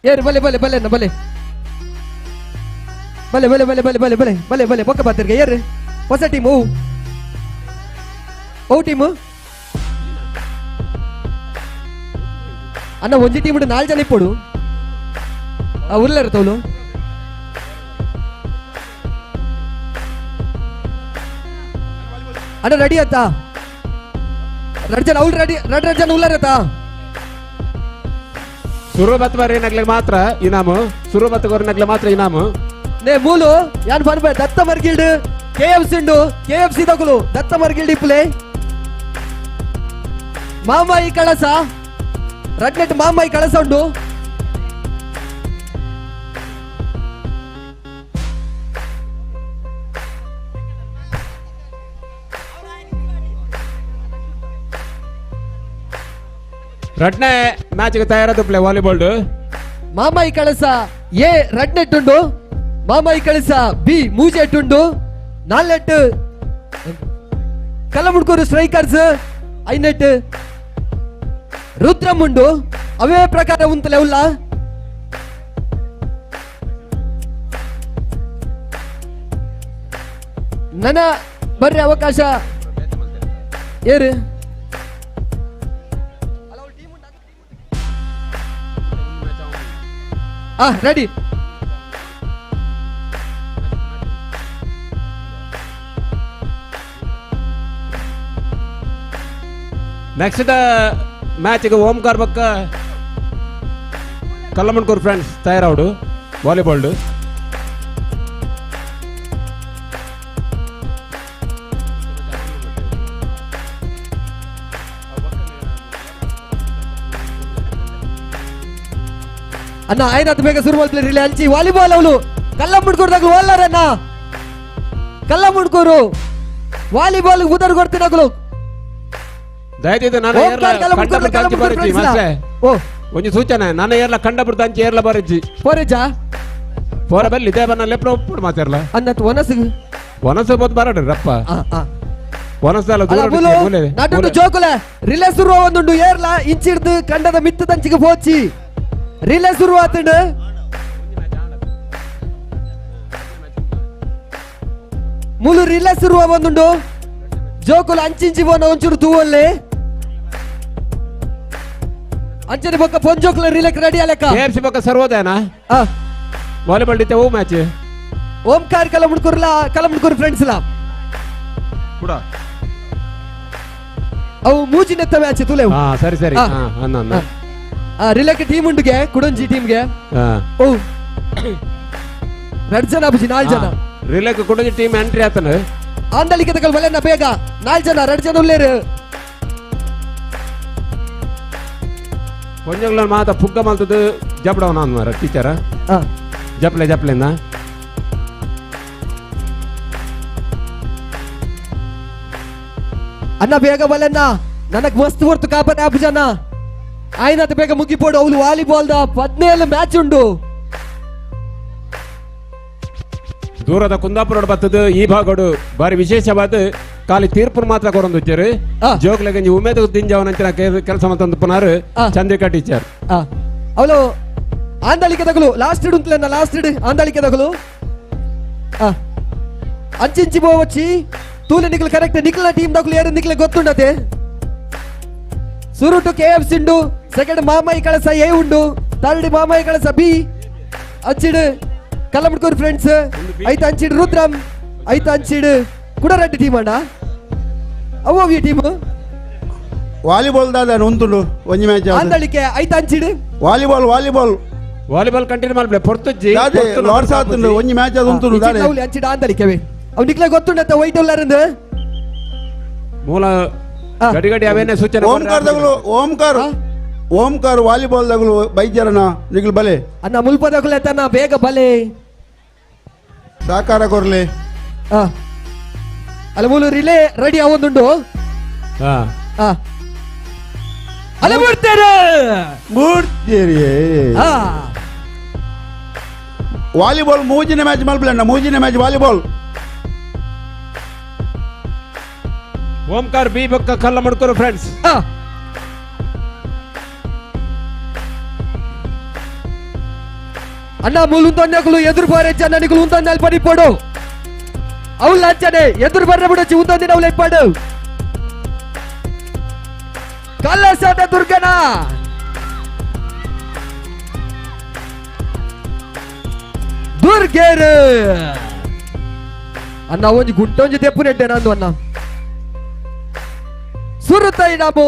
ಏರು ಬಲೆ ಬಲೆ ಬಲೆ ಬಲೆ ಬಲೆ ಬಲೆ ಬಲೆ ಬಲೆ ಬಲೆ ಬಲೆ ಬಲೆ ಬಲೆ ಬೊಕ್ಕ ಬಾತಿರ್ಗೆ ಏರು ಹೊಸ ಟೀಮ್ ಓ ಓ ಟೀಮು ಅಣ್ಣ ಒಂಜಿ ಟೀಮ್ ನಾಲ್ ಜನ ಇಪ್ಪೊಡು ಆ ಉಲ್ಲರ ತೋಲು ಅಣ್ಣ ರೆಡಿ ಆತಾ ರಡ್ ಜನ ಅವ್ರು ರೆಡಿ ರಡ್ ರಡ್ ಜನ ಉಲ್ಲರತಾ
ಸುರು ಬತ್ ಬರೇನಗ್ಲೆ ಮಾತ್ರ ಇನಾಮು ಸುರು ಬತ್ ಗೊರ್ನಗ್ಲೆ ಮಾತ್ರ ಇನಾಮು
ನೇ ಮೂಲು ಯಾನ್ ಫನ್ ಬೈ ದತ್ತ ಮರ್ಗಿಲ್ಡ್ K F C ಉಂಡು K F C ದಗುಲು ದತ್ತ ಮರ್ಗಿಲ್ಡ್ ಇಪ್ಪುಲೆ ಮಾಮಾಯಿ ಕಳಸ ರಡ್ನೆಟ್ ಮಾಮಾಯಿ ಕಳಸ ಉಂಡು
ರಡ್ನೆ ಮ್ಯಾಚ್ಗೆ ತಯಾರಾದ ಪ್ಲೇ ವಾಲಿಬಾಲ್
ಮಾಮಾಯಿ ಕಳಸ ಎ ರಡ್ನೆಟ್ ಉಂಡು ಮಾಮಾಯಿ ಕಳಸ ಬಿ ಮೂಜೆಟ್ ಉಂಡು ನಾಲ್ನೆಟ್ ಕಲ್ಲಮುಡ್ಕೂರು ಸ್ಟ್ರೈಕರ್ಸ್ ಐನೆಟ್ ರುದ್ರಮ್ ಉಂಡು ಅವೇ ಪ್ರಕಾರ ಉಂತಲೆ ಉಲ್ಲ ನನ್ನ ಬರ್ರಿ ಅವಕಾಶ ಏರು ರೆಡಿ
next ಮ್ಯಾಚ್ಗೆ ಓಂಕಾರ್ ಬಕ್ಕ ಕಲ್ಲಮಣ್ಕೂರ್ ಫ್ರೆಂಡ್ಸ್ ತಯಾರಾವಡು ವಾಲಿಬಾಲ್
ಅಣ್ಣ ಆಯ್ನಾತ್ ಬೇಗ ಶುರು ಮಾಡ್ತಾರೆ ಅಂಚಿ ವಾಲಿಬಾಲ್ ಅವಳು ಕಲ್ಲಮುಡ್ಕೂರು ಓಲ್ಲರಣ್ಣ ಕಲ್ಲಮುಡ್ಕೂರು ವಾಲಿಬಾಲ್ ಉದರ್ ಕೊಡ್ತೀನಿ ಅಗಲು
ದಯದಿದ್ದು ನಾನು ಒಂಜಿ ಸೂಚನೆ ನಾನು ಏರ್ಲ ಕಂಡಬಿಡ್ತ ಅಂಚಿ ಏರ್ಲ ಬರಜ್ಜಿ
ಪೋರೆಜಾ
ಪೋರ ಬಲ್ಲಿ ಇದೇ ಬನ್ನ ಲೆಪ್ಪ ಒಪ್ಪುಡು ಮಾತಾಡ್ಲ
ಅನ್ನತ್ ಒನಸು
ಒನಸು ಬೋದು ಬರಡು ರಪ್ಪ ಒನಸಲ್ಲ
ನಟುಂಡು ಜೋಕುಲೆ ರಿಲೇ ಶುರು ಒಂದುಂಡು ಏರ್ಲ ಇಂಚಿಡ್ದು ಕಂಡದ ಮಿತ್ತು ತಂಚಿಗೆ ಪೋಚಿ ರಿಲೇ ಶುರು ಆತಂಡು ಮುಲು ರಿಲೇ ಶುರು ಒಂದುಂಡು ಜೋಕುಲು ಅಂಚಿಂಚಿ ಬೋನ ಒಂಚೂರು ತೂವಲ್ಲಿ ಅಂಚನೆ ಬೊಕ್ಕ ಪೊಂಜೋಕುಲ ರಿಲೇಕ್ ರೆಡಿ ಅಲೆಕ್ಕ
ಕೆಎಫ್ಸಿ ಬೊಕ್ಕ ಸರ್ವೋದಯನಾ ವಾಲಿಬಾಲ್ ಇತ್ತೆ ಓ ಮ್ಯಾಚ್
ಓಂಕಾರ್ ಕಲಮುಡ್ಕೂರ್ಲ ಕಲಮುಡ್ಕೂರು ಫ್ರೆಂಡ್ಸ್ ಲಾ
ಕೂಡ
ಅವು ಮೂಜಿನೆತ್ತ ಮ್ಯಾಚ್ ತುಲೆ
ಸರಿ ಸರಿ ಅನ್ನ
ರಿಲೇಕ್ ಟೀಮ್ ಉಂಡುಗೆ ಕುಡಂಜಿ ಟೀಮ್ಗೆ ಓ ರಡ್ ಜನ ಬುಜಿ ನಾಲ್ ಜನ
ರಿಲೇಕ್ ಕುಡಂಜಿ ಟೀಮ್ ಎಂಟ್ರಿ ಆತನ
ಆಂದಳಿಕೆ ತಕಲ್ ಬಲೆನ ಬೇಗ ನಾಲ್ ಜನ ರಡ್ ಜನ ಉಲ್ಲೇರು
ಪೊಂಜೊಗ್ಲ ಮಾತ ಪುಗ್ಗ ಮಲ್ತದ್ದು ಜಪಡವನ ಮಾರ ಟೀಚರ ಜಪ್ಲೆ ಜಪ್ಲೆಂದ
ಅಣ್ಣ ಬೇಗ ಬಲಣ್ಣ ನನಗೆ ಮಸ್ತ್ ಹೊರ್ತು ಕಾಪತ್ತೆ ಆಪುಜನ ಆಯ್ನತ ಬೇಗ ಮುಗಿಪೋಡು ಅವಳು volleyball the 17 match ಉಂಡು
ದೂರದ ಕುಂದಾಪುರ ಬತ್ತದು ಈ ಭಾಗಡು ಬಾರಿ ವಿಶೇಷವಾದ ಖಾಲಿ ತೀರ್ಪು ಮಾತ್ರ ಕೊರೊಂದು ಜೋಗ್ಲೆಗಂಜಿ ಉಮೇದ ದಿಂಜವನಂಚಿನ ಕೆಲಸ ಮತ್ತೊಂದು ಪುನಾರು ಚಂದ್ರಿಕಾ ಟೀಚರ್
ಅವಳು ಆಂದಳಿಕೆ ತಗಲು ಲಾಸ್ಟ್ ಇಡು ಅಂತಲೇ ಲಾಸ್ಟ್ ಇಡು ಆಂದಳಿಕೆ ತಗಲು ಅಂಚಿಂಚಿ ಬೋವಚ್ಚಿ ತೂಲೆ ನಿಕ್ಲು ಕರೆಕ್ಟ್ ನಿಕ್ಲ ಟೀಮ್ ತಗಲು ಯಾರು ನಿಕ್ಲೆ ಗೊತ್ತುಂಡತೆ ಸುರುಟು ಕೆ ಎಫ್ ಸಿಂಡು ಸೆಕೆಂಡ್ ಮಾಮಾಯಿ ಕಳಸ ಎ ಉಂಡು third Mamayi Kalasa B ಅಂಚಿಡು ಕಲ್ಲಮಡ್ಕೂರು friends ಐತ ಅಂಚಿಡು ರುದ್ರಂ ಐತ ಅಂಚಿಡು ಕುಡರಡ್ಡಿ ಟೀಮ್ ಅಣ್ಣ ಅವು ಈ ಟೀಮ್
ವಾಲಿಬಾಲ್ ದಾದ ಉಂತುಂಡು ಒಂಜಿ ಮ್ಯಾಚ್
ಆಂದಳಿಕೆ ಐತ ಅಂಚಿಡು
volleyball volleyball
volleyball continue ಮಲ್ಪಲೆ ಪೊರ್ತುಜ್ಜಿ
ದಾದೆ ಲಾರ್ಡ್ಸ್ ಆತುಂಡು ಒಂಜಿ ಮ್ಯಾಚ್ ಅದು ಉಂತುಂಡು ದಾದೆ
ಅಂಚಿಡು ಆಂದಳಿಕೆವೆ ಅವು ನಿಕ್ಲೆ ಗೊತ್ತುಂಡತ್ತ ವೈಟ್ ಉಲ್ಲಾರಂದು
ಮೂಲ ಗಡಿ ಗಡಿ ಅವೇನೆ ಸೂಚನೆ
ಓಂಕಾರ ದಗುಲು ಓಂಕಾರ ಓಂಕಾರ ವಾಲಿಬಾಲ್ ದಗುಲು ಬೈಜರನ ನಿಗ್ಲು ಬಲೆ
ಅಣ್ಣ ಮುಲ್ಪದಗುಲೆ ತನ್ನ ಬೇಗ ಬಲೆ
ಸಹಕಾರ ಕೊರ್ಲೆ
ಅಲ್ಲ ಮೂಲು ರಿಲೇ ರೆಡಿ ಅವೊಂದುಂಡು ಅಲ್ಲ ಬಿಡ್ತೇನೆ
ಬಿಡ್ತೀರಿ ವಾಲಿಬಾಲ್ ಮೂಜಿನ ಮ್ಯಾಚ್ ಮಲ್ಪಲೆ ಅಣ್ಣ ಮೂಜಿನ match volleyball
Omkar B ಬೊಕ್ಕ ಕಲ್ಲ ಮಡ್ಕೋರು ಫ್ರೆಂಡ್ಸ್
ಅಣ್ಣ ಮುಲುಂದೊಂದಗಳು ಎದುರು ಬಾರೆ ಜನ ನಿಗಳು ಉಂದೊಂದು ಅಲ್ಲಿ ಪಡಿಪೋಡು ಅವಳು ಅಂಚನೆ ಎದುರು ಬರ್ರೆ ಬಿಡಚ್ಚಿ ಉಂದೊಂದಿನ ಅವಳು ಇಪ್ಪಾಡು ಕಲ್ಲಸಾದ ದುರ್ಗನ ದುರ್ಗೇರು ಅಣ್ಣ ಒಂಜಿ ಗುಂಟೊಂಜಿ ತೆಪ್ಪು ನೆಟ್ಟೆ ನಂದು ಅಣ್ಣ ಸುರುತೈ ನಾಮು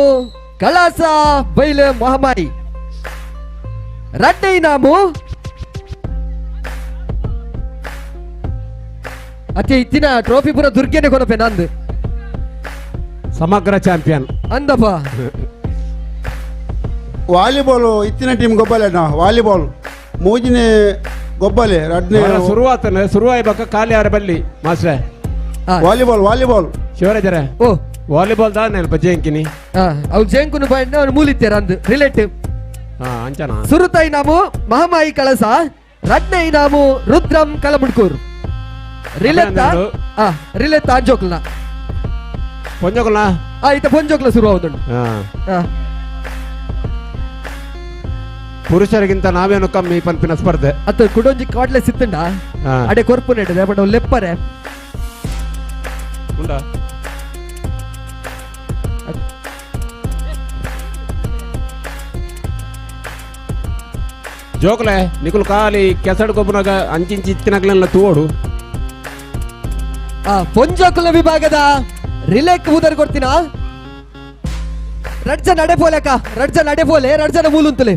ಕಳಸ ಬೈಲು ಮಹಮಾಯಿ ರಡ್ಡೈ ನಾಮು ಅತಿ ಇತ್ತಿನ ಟ್ರೋಫಿ ಪೂರ ದುರ್ಗೆನೆ ಕೊನಪೆ ನಂದು
ಸಮಗ್ರ ಚಾಂಪಿಯನ್
ಅಂದಪ್ಪ
ವಾಲಿಬಾಲ್ ಇತ್ತಿನ ಟೀಮ್ ಗೊಬ್ಬಲೆ ಅಣ್ಣ ವಾಲಿಬಾಲ್ ಮೂಜಿನೇ ಗೊಬ್ಬಲೆ ರಡ್ನೇ
ಶುರುವಾತನ ಶುರುವಾಯಿ ಬಕ್ಕ ಖಾಲಿ ಆರ ಬಲ್ಲಿ ಮಾಸ್ಟ್ರೆ
ವಾಲಿಬಾಲ್ ವಾಲಿಬಾಲ್
ಶಿವರಾಜರ
ಓ
ವಾಲಿಬಾಲ್ ದಾನೆ ಅಲ್ಪ ಜೇಂಕಿನಿ
ಅವ್ರು ಜೇಂಕುನು ಬಾಂಡ್ ಅವ್ನು ಮೂಲಿತ್ಯಾರ ಅಂದು ರಿಲೇಟಿವ್
ಅಂಚನ
ಸುರುತೈ ನಾಮು ಮಹಮಾಯಿ ಕಳಸ ರಡ್ನೇ ನಾಮು ರುದ್ರಂ ಕಲಮುಡ್ಕೂರು ರಿಲೆತ್ತ ರಿಲೆತ್ತ ಅಂಜೋಕ್ಲನ
ಪೊಂಜೋಕ್ಲನ
ಈತ ಪೊಂಜೋಕ್ಲ ಶುರು ಆവുದುಂಡು
ಪುರುಷರಿಗಿಂತ ನಾವೇನು ಕಮ್ಮಿ ಪನ್ಪಿನ ಸ್ಪರ್ಧೆ
ಅತ್ತ ಕುಡೊಂಜಿ ಕಾಟ್ಲೆ ಸಿತ್ತಂಡ ಅಡೆ ಕೊರ್ಪು ನೆಟ್ಟದೆ ಬಟ್ ಅವ್ರು ಲೆಪ್ಪರೆ
ಉಂಡ ಜೋಕ್ಲೆ ನಿಕುಲು ಖಾಲಿ ಕೆಸಡು ಗೊಬ್ಬನಾಗ ಅಂಚಿಂಚಿ ಇತ್ತಿನಗ್ಲೆಲ್ಲ ತೂವೋಡು
ಪೊಂಜೋಕುಲ ವಿಭಾಗದ ರಿಲೇಕ್ ಊದರ್ ಕೊಡ್ತೀನ ರಡ್ಜ ನಡೆ ಪೋಲೆಕ ರಡ್ಜ ನಡೆ ಪೋಲೆ ರಡ್ಜನ ಮೂಲುಂತಲೆ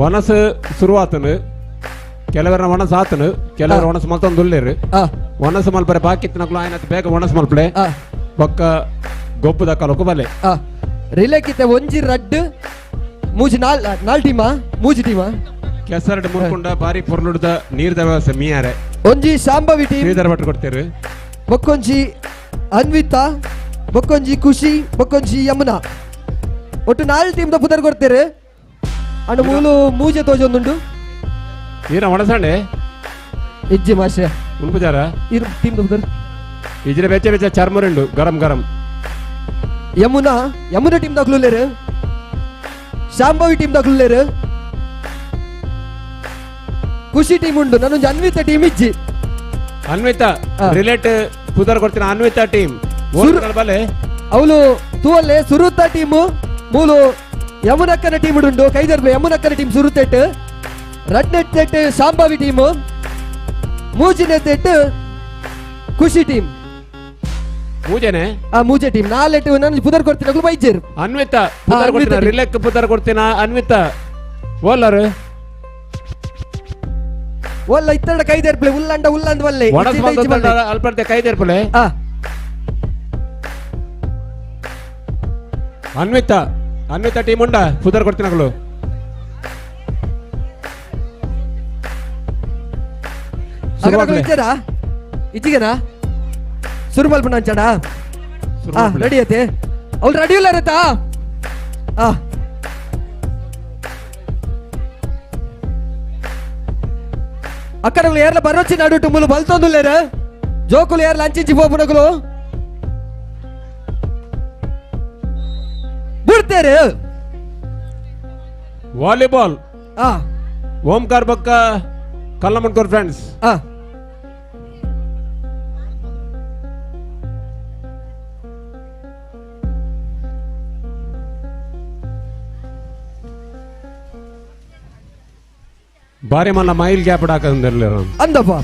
ಒಣಸು ಶುರುವಾತನು ಕೆಲವರ ಒಣಸು ಆತನು ಕೆಲವರು ಒಣಸು ಮಲ್ತೊಂದು ಉಲ್ಲೇರು ಒಣಸು ಮಲ್ಪರೆ ಬಾಕಿ ತಿನ್ನಕ್ಲು ಆಯ್ನ ಬೇಗ ಒಣಸು ಮಲ್ಪಲೆ ಬೊಕ್ಕ ಗೊಬ್ಬುದ ಕಲಕು ಬಲೆ
ರಿಲೇಕಿತ್ತೆ ಒಂಜಿ ರಡ್ಡು ಮೂಜಿ ನಾಲ್ ನಾಲ್ ಟೀಮಾ ಮೂಜಿ ಟೀಮಾ
ಕೆಸರಡ್ ಮುರ್ಕೊಂಡ ಬಾರಿ ಪೊರ್ಲುಡ್ದ ನೀರ್ದ ವ್ಯವಸ್ಥೆ ಮೀಯಾರೆ
ಒಂಜಿ ಶಾಂಭವಿ ಟೀಮ್
ಶ್ರೀಧರ್ ಭಟ್ರು ಕೊಡ್ತೀರಿ
ಬೊಕ್ಕೊಂಜಿ ಅನ್ವಿತಾ ಬೊಕ್ಕೊಂಜಿ ಖುಷಿ ಬೊಕ್ಕೊಂಜಿ ಯಮುನಾ ಒಟ್ಟು ನಾಲ್ ಟೀಮ್ the ಪುದರ್ ಕೊಡ್ತೀರಿ ಅಂಡ್ ಮೂಲು ಮೂಜೆ ತೋಜೊಂದುಂಡು
ಈರ ಒಣಸಂಡೆ
ಇಜ್ಜಿ ಮಾಷೆ
ಉನ್ಪುಜಾರ
ಇರು ಟೀಮ್ the ಪುದರ್
ಇಜ್ರೆ ಬೆಚ್ಚ ಬೆಚ್ಚ ಚರ್ಮುರಿಂಡು ಗರಂ ಗರಂ
ಯಮುನಾ ಯಮುನಾ ಟೀಮ್ ದಾಖಲುಲ್ಲೇರು ಶಾಂಭವಿ ಟೀಮ್ ದಾಖಲುಲ್ಲೇರು ಖುಷಿ ಟೀಮ್ ಉಂಡು ನಾನು ಅನ್ವಿತಾ ಟೀಮ್ ಇಜ್ಜಿ
ಅನ್ವಿತಾ ರಿಲೇಟ್ ಪುದರ್ ಕೊಡ್ತೀನಿ ಅನ್ವಿತಾ ಟೀಮ್ ಬಲೆ
ಅವಳು ತೂವಲ್ಲೆ ಸುರುತ್ತ ಟೀಮ್ ಮೂಲು ಯಮುನಕ್ಕನ ಟೀಮ್ ಉಂಡು ಕೈದರ್ಲು ಯಮುನಕ್ಕನ ಟೀಮ್ ಸುರುತ್ತೆಟ್ಟು ರಡ್ನೆತ್ತೆಟ್ಟು ಶಾಂಭವಿ ಟೀಮ್ ಮೂಜಿನೆತ್ತೆಟ್ಟು ಖುಷಿ ಟೀಮ್
ಮೂಜನೆ
ಆ ಮೂಜೆ ಟೀಮ್ ನಾಲೆಟ್ಟು ನಾನು ಪುದರ್ ಕೊಡ್ತೀನಿ ಅಗ್ಲು ಬೈಜೇರು
ಅನ್ವಿತಾ ಪುದರ್ ಕೊಡ್ತೀನಿ ರಿಲೆಕ್ ಪುದರ್ ಕೊಡ್ತೀನ ಅನ್ವಿತಾ ಓಲ್ಲರು
ಒಲ್ಲ ಇತ್ತಡ ಕೈದೇರ್ಪ್ಲೆ ಉಲ್ಲಂಡ ಉಲ್ಲಂದ ವಲ್ಲೆ
ಅಲ್ಪರ್ತೆ ಕೈದೇರ್ಪಲೆ Anvita Anvita team ಉಂಡ ಪುದರ್ ಕೊಡ್ತಿನಗಳು
ಇಜ್ಜರಾ ಇಜ್ಜಿಗೆನಾ ಸುರು ಮಲ್ಪಣ ಅಂಚಡ ರೆಡಿ ಐತೆ ಅವ್ಳು ರೆಡಿ ಇಲ್ಲ ರತಾ ಆ ಅಕ್ಕನಗಳು ಏರ್ಲ ಬರೋಚಿ ನಡು ಟುಂಬುಲು ಬಲ್ತೊಂದುಲ್ಲೇರು ಜೋಕುಲು ಏರ್ಲ ಅಂಚಿಂಚಿ ಪೋಪುನಕುಲು ಬುಡ್ತೇರು
ವಾಲಿಬಾಲ್ ಓಂಕಾರ ಬಕ್ಕ ಕಲ್ಲಮಣ್ಕೂರ್ ಫ್ರೆಂಡ್ಸ್. ಬಾರಿ ಮಲ್ಲ ಮೈಲ್ ಗ್ಯಾಪ್ ಹಾಕಂದಿರಲಿಲ್ಲ
ಅಂದಪ್ಪ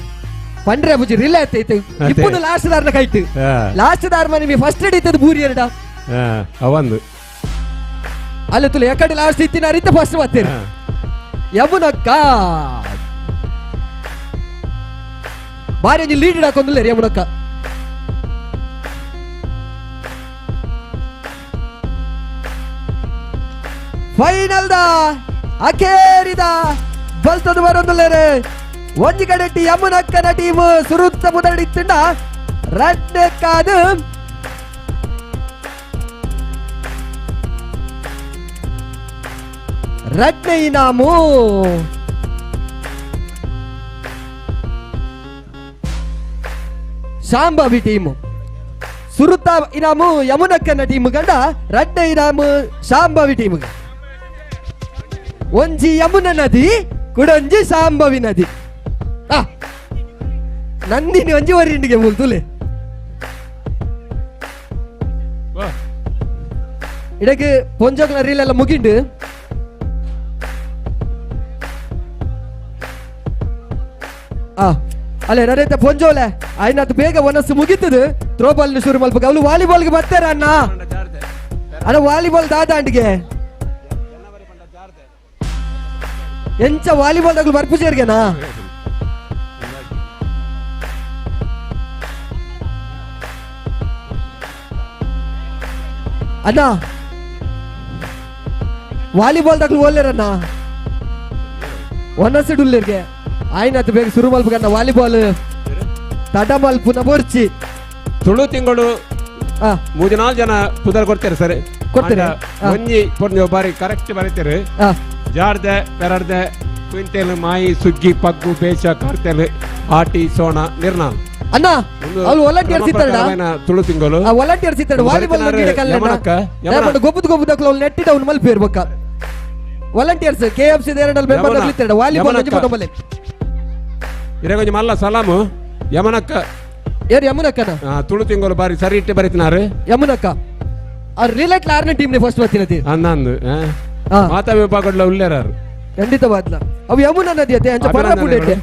ಪಂಡ್ರೆ ಬುಜಿ ರಿಲೇ ಐತೆ ಇಪ್ಪುನು ಲಾಸ್ಟ್ ದಾರ್ನ ಕೈಟ್ ಲಾಸ್ಟ್ ದಾರ್ ಮನೆ ಮಿ ಫಸ್ಟ್ ಹಿಡಿತದ ಬೂರಿ ಎರಡ
ಅವಂದು
ಅಲ್ಲ ತುಲೆ ಎಕಡೆ ಲಾಸ್ಟ್ ಇತ್ತಿನ ಅರಿತ ಫಸ್ಟ್ ಬರ್ತೀರಿ ಯಮುನಕ್ಕ ಬಾರಿ ಒಂಜಿ ಲೀಡ್ ಹಾಕೊಂದಿಲ್ಲ ಯಮುನಕ್ಕ. ಫೈನಲ್ the ಅಖೇರಿದ ಬಲ್ತದ ಬರೊಂದುಲ್ಲೇರೆ ಒಂಜಿ ಕಡೆಟ್ಟಿ ಯಮುನಕ್ಕನ ಟೀಮ್ ಸುರುತ್ತ ಮುದಡಿತ್ತುಂಡ ರಡ್ಡೆ ಕಾದು ರಡ್ನೆ ಇನಾಮು ಶಾಂಭವಿ ಟೀಮು ಸುರುತ್ತ ಇನಾಮು ಯಮುನಕ್ಕನ ಟೀಮ್ ಗಂಡ ರಡ್ಡೆ ಇನಾಮು ಶಾಂಭವಿ ಟೀಮ್. ಒಂಜಿ ಯಮುನ ನದಿ ಕುಡೊಂಜಿ ಶಾಂಭವಿ ನದಿ ನಂದಿನಿ ಒಂಜಿ ಒರಿಂಡಿಗೆ ಮೂಲ್ತುಲೆ ಇಡಕ್ಕೆ ಪೊಂಜೋಗ್ಲ ರೀಲೆಲ್ಲ ಮುಗಿಂಡು ಅಲ್ಲೇ ನರೇತ ಪೊಂಜೋಲೆ ಆಯ್ನಾತ್ ಬೇಗ ಒನಸ್ಸು ಮುಗಿತದು ಥ್ರೋಬಾಲ್ ಶುರು ಮಲ್ಪ ಅವಳು ವಾಲಿಬಾಲ್ಗೆ ಬರ್ತಾರ ಅಣ್ಣ ಅಣ್ಣ ವಾಲಿಬಾಲ್ ದಾದಾಂಡಿಗೆ ಎಂಚ ವಾಲಿಬಾಲ್ ತಗಲು ಬರ್ಪುಜೇರ್ಗೆನಾ ಅಣ್ಣ ವಾಲಿಬಾಲ್ ತಗಲು ಓಲ್ಲೇರಣ್ಣ ಒನಸ್ಸು ಉಲ್ಲೇರ್ಗೆ ಆಯ್ನಾತ್ ಬೇಗ ಶುರು ಮಲ್ಪಗಣ್ಣ ವಾಲಿಬಾಲ್ ತಡ ಮಲ್ಪುನ ಬೋರ್ಚಿ
ತುಳು ತಿಂಗಳು ಮೂಜಿ ನಾಲ್ಕು ಜನ ಪುದರ್ ಕೊಡ್ತಾರೆ ಸರ್
ಕೊಡ್ತಾರೆ
ಒಂಜಿ ಪೊರ್ಜಿ ಬಾರಿ ಕರೆಕ್ಟ್ ಬರೀತಾರೆ. ಜಾರ್ದೆ ಪೆರರ್ದೆ ಕ್ವಿಂಟೆಲ್ ಮಾಯಿ ಸುಗ್ಗಿ ಪಗ್ಗು ಬೇಷ ಕಾರ್ತೆಲ್ ಆಟಿ ಸೋಣ ನಿರ್ನಾಲ್
ಅಣ್ಣ ಅವ್ರು ವಾಲಂಟಿಯರ್ಸ್ ಇದ್ದಾರಡ
ತುಳು ತಿಂಗಳು
ವಾಲಂಟಿಯರ್ಸ್ ಇದ್ದಾರ ವಾಲಿಬಾಲ್ ಗೊಬ್ಬದ ಗೊಬ್ಬದ ಅವ್ನು ನೆಟ್ಟಿದ ಅವ್ನು ಮಲ್ಪಿ ಇರ್ಬೇಕ volunteers K F C ದೇರಡಲ್ member ಇದ್ದಾರ ವಾಲಿಬಾಲ್ ಒಂಜಿ ಪಟಬಲೆ
ಇರಗೊಂಜಿ ಮಲ್ಲ ಸಲಾಮು ಯಮನಕ್ಕ
ಏರ್ ಯಮುನಕ್ಕನ
ತುಳು ತಿಂಗಳು ಬಾರಿ ಸರಿ ಇಟ್ಟೆ ಬರೀತಿನಾರು
ಯಮುನಕ್ಕ ಅವ್ರು ರಿಲೇಟ್ ಆರನೇ ಟೀಮ್ ಫಸ್ಟ್ ಬರ್ತಿರತಿ
ಅಂದಂದು ಮಾತಾ ವಿಭಾಗಡ್ಲ ಉಲ್ಲೇರಾರು
ಖಂಡಿತವಾದ್ಲ ಅವು ಯಮುನಾ ನದಿ ಅದೇ ಅಂಚ ಪರ ಪುಂಡೆ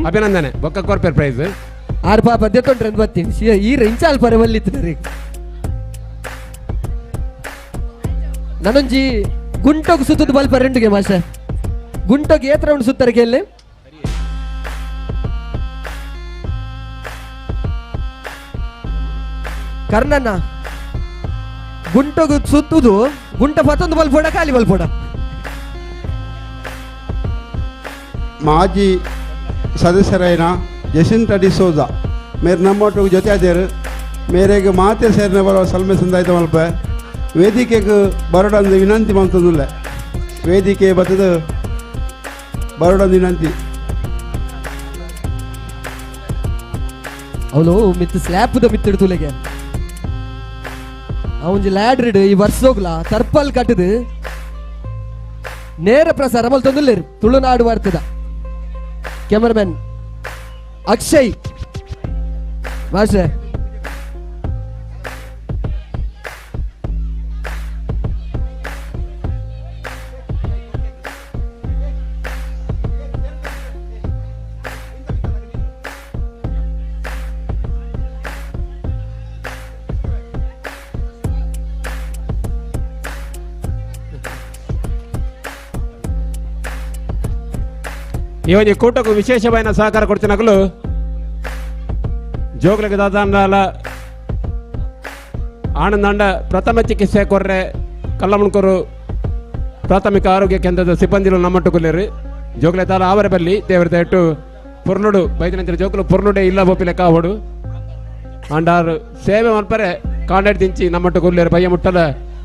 ಅಭಿನಂದನೆ ಬೊಕ್ಕ ಕೊರ್ಪೇರ್ ಪ್ರೈಸ್
ಆರ್ ಪಾಪ ದೆತ್ತೊಂಡ್ರೆ ಬರ್ತೀನಿ ಈ ಇಂಚಾಲ್ ಪರ ಬಲ್ಲಿತ್ತು ನಾನೊಂಜಿ ಗುಂಟೋಗ್ ಸುತ್ತದ ಬಲ್ಪ ರೆಂಡುಗೆ ಮಾಸ್ಟರ್ ಗುಂಟೋಗ್ ಏತ್ ರೌಂಡ್ ಸುತ್ತಾರೆ ಕೇಳಿ ಕರ್ಣಣ್ಣ ಗುಂಟೋಗ್ ಸುತ್ತುದು ಗುಂಟ ಪತ್ತೊಂದು ಬಲ್ಪೋಡ ಖಾಲಿ ಬಲ್ಪೋಡ.
ಮಾಜಿ ಸದಸ್ಯರಾಯಿನ ಜಸಿಂತ ಡಿಸೋಜಾ ಮೇರೆ ನಮ್ಮೊಟ್ಟಿಗೆ ಜೊತೆ ಆದೇರು ಮೇರೆಗೆ ಮಾತೆ ಸೇರಿನ ಬರುವ ಸಲ್ಮೆ ಸಂದಾಯ್ತ ಮಲ್ಪ ವೇದಿಕೆಗೆ ಬರೋಡೊಂದು ವಿನಂತಿ ಮಂತಂದಿಲ್ಲ ವೇದಿಕೆ ಬತ್ತದ ಬರೋಡೊಂದು ವಿನಂತಿ.
ಅವಳು ಮಿತ್ತು ಸ್ಲ್ಯಾಪ್ದ ಮಿತ್ತಿಡು ತುಲೆಗೆ ಅವೊಂಜಿ ಲ್ಯಾಡ್ರಿಡ್ ಈ ವರ್ಷೋಗ್ಲ ತರ್ಪಲ್ ಕಟ್ಟದು ನೇರ ಪ್ರಸಾರ ಮಲ್ತೊಂದುಲ್ಲೇರು ತುಳುನಾಡು ವಾರ್ತದ ಕ್ಯಾಮರಾಮನ್ ಅಕ್ಷಯ್ ಮಾಸ್ಟರ್
ಈ ಒಂಜಿ ಕೂಟಕ್ಕೂ ವಿಶೇಷವಾದ ಸಹಕಾರ ಕೊಡ್ತಿನಕಲು ಜೋಗ್ಲಿಗೆ ದಾದಾಂಡಲ ಆನಂದಾಂಡ ಪ್ರಥಮ ಚಿಕಿತ್ಸೆ ಕೊರ್ರೆ ಕಲ್ಲಮುಣ್ಕೂರು ಪ್ರಾಥಮಿಕ ಆರೋಗ್ಯ ಕೇಂದ್ರದ ಸಿಬ್ಬಂದಿಲು ನಮ್ಮಟ್ಟುಕೊಲ್ಲೇರು ಜೋಕುಲೆ ತಾಲ ಆವರೆ ಬಲ್ಲಿ ದೇವರ ದಯಟ್ಟು ಪೊರ್ಲುಡು ಬೈದಿನಂಚಿನ ಜೋಕುಲು ಪೊರ್ಲುಡೆ ಇಲ್ಲ ಬೋಪಿಲೆ ಕಾವಡು ಆಂಡಾರು ಸೇವೆ ಮನ್ಪರೆ ಕಾಂಡಾಡ್ ದಿಂಚಿ ನಮ್ಮಟ್ಟು ಕೊಲ್ಲೇರು ಬಯ್ಯ ಮುಟ್ಟಲ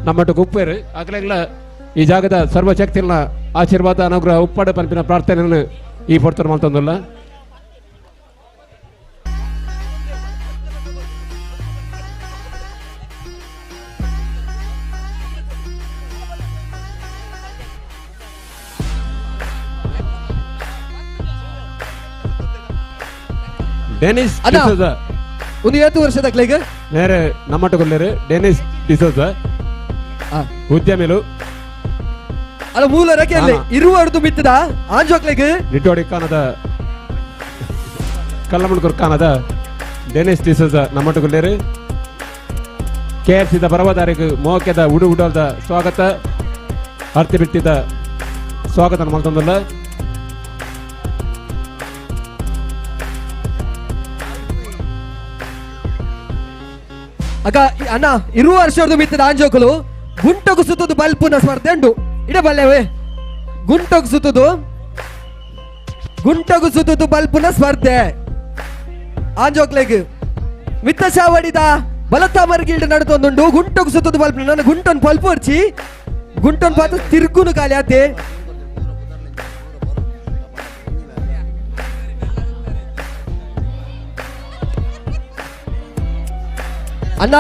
ನಮ್ಮಟ್ಟು ಕುಪ್ಪೇರು ಅಗಲೆಗ್ಲ ಈ ಜಾಗದ ಸರ್ವಶಕ್ತಿನ ಆಶೀರ್ವಾದ ಅನುಗ್ರಹ ಉಪ್ಪಾಡು ಪನ್ಪಿನ ಪ್ರಾರ್ಥನೆಯನ್ನು ಈ ಪೊರ್ತರು ಮಲ್ತೊಂದುಲ್ಲ. ಡೆನಿಸ್ ಡಿಸೋಜ
ಒಂದು ಏತು ವರ್ಷದ ಕ್ಲೇಗ
ನೇರೆ ನಮ್ಮಟ್ಟುಕೊಲ್ಲೇರು ಡೆನಿಸ್ ಡಿಸೋಜ ಉದ್ಯಮಿಲು
ಅಲ್ಲ ಮೂಲ ರಕೆಯಲ್ಲಿ ಇರುವ ಅರ್ದು ಬಿತ್ತದ ಆಂಜೋಕ್ಲೆಗ್
ನಿಟ್ಟೋಡಿ ಕಾನದ ಕಲ್ಲಮುಣ್ಕೂರು ಕಾನದ ಡೆನಿಸ್ ಡಿಸೋಜ ನಮ್ಮಟ್ಟುಕೊಲ್ಲೇರು ಕೆ ಎಫ್ ಸಿದ ಪರವದಾರಿಗೆ ಮೋಕೆದ ಉಡು ಉಡಲ್ದ ಸ್ವಾಗತ ಅರ್ತಿ ಬಿಟ್ಟಿದ ಸ್ವಾಗತ ಮಲ್ತೊಂದುಲ್ಲ.
ಅಕ್ಕ ಅಣ್ಣ ಇರುವ ವರ್ಷದ ಮಿತ್ತದ ಆಂಜೋಕುಲು ಗುಂಟಗು ಸುತ್ತದು ಬಲ್ಪುನ ಸ್ಪರ್ಧೆ ಉಂಡು ಇಡ ಬಲ್ಲೆವೆ ಗುಂಟಗು ಸುತ್ತದು ಗುಂಟಗು ಸುತ್ತದು ಬಲ್ಪುನ ಸ್ಪರ್ಧೆ ಆಂಜೋಕ್ಲೆಗ್ ಮಿತ್ತ ಚಾವಡಿದ ಬಲತ್ತ ಮರ್ಗಿಲ್ಡ್ ನಡುತ್ತೊಂದುಂಡು ಗುಂಟಗು ಸುತ್ತದು ಬಲ್ಪುನ ನನ್ನ ಗುಂಟನ್ ಪಲ್ಪು ಅರ್ಚಿ ಗುಂಟನ್ ಪಾತ ತಿರ್ಗುನು ಖಾಲಿ ಆತೆ. ಅಣ್ಣ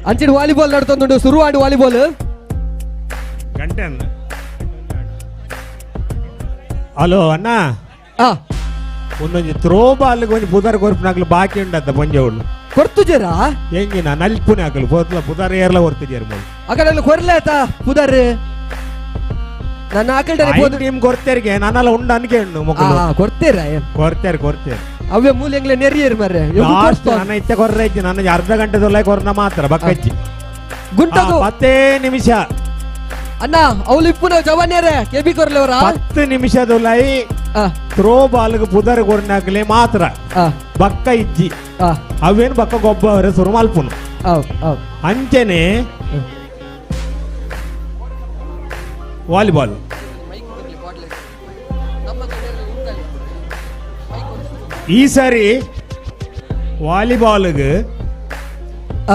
ಅಂಚಿನ ವಾಲಿಬಾಲ್ ನಡ್ತೊಂದುಂಡು ಸುರು ಆಡು ವಾಲಿಬಾಲ್
ಗಂಟೆ ಹಲೋ ಅಣ್ಣ ಒಂದೊಂಜಿ ಥ್ರೋ ಬಾಲ್ ಒಂಜಿ ಪುದರ್ ಕೊರ್ಪಿನಾಕ್ಲು ಬಾಕಿ ಉಂಡತ್ತ ಪೊಂಜವುಳು
ಕೊರ್ತುಜೇರಾ
ಎಂಗಿನ ನಲ್ಪುನೆ ಹಾಕಲು ಪೋತ್ಲ ಪುದರ್ ಏರ್ಲ ಕೊರ್ತಿಜೇರು ಮೂಲು
ಅಕಡೆ ಕೊರ್ಲೆ ಆತ ಪುದರ್ ನನ್ನ ಆಕಡೆ
ಟೀಮ್ ಕೊರ್ತೇರಿಗೆ ನನ್ನಲ್ಲ ಉಂಡು ಅನ್ಕೆ ಉಂಡು ಮೊಕ್ಕಲು
ಕೊಡ್ತೇರ
ಕೊರ್ತೇರು ಕೊರ್ತೇರು
ಅವೇ ಮೂಲೆಂಗ್ಲೆ ನೆರಿಯರ್ ಮರ್ರೆ
ಲಾಸ್ಟ್ ನನ್ನ ಇತ್ತೆ ಕೊರ್ರೆ ಇಜ್ಜಿ ನನ್ನ ಅರ್ಧ ಗಂಟೆ ದೊಲ್ಲ ಕೊರ್ನ ಮಾತ್ರ ಬಕ್ಕಜ್ಜಿ
ಗುಂಟಗು
10 ನಿಮಿಷ
ಅಣ್ಣ ಅವಳು ಇಪ್ಪುನ ಜವಾನ್ಯರೇ ಕೆಬಿ ಕೊರ್ಲೆವರ
10 ನಿಮಿಷದೊಲೈ ಥ್ರೋ ಬಾಲ್ಗೆ ಪುದರ್ ಕೊರ್ನಾಕ್ಲೆ ಮಾತ್ರ ಬಕ್ಕ ಇಜ್ಜಿ ಅವೇನು ಬಕ್ಕ ಗೊಬ್ಬ ಅವರೇ ಸುರು ಮಲ್ಪುನು ಅಂಚನೆ ವಾಲಿಬಾಲ್ ಈ ಸಾರಿ ವಾಲಿಬಾಲ್ಗೆ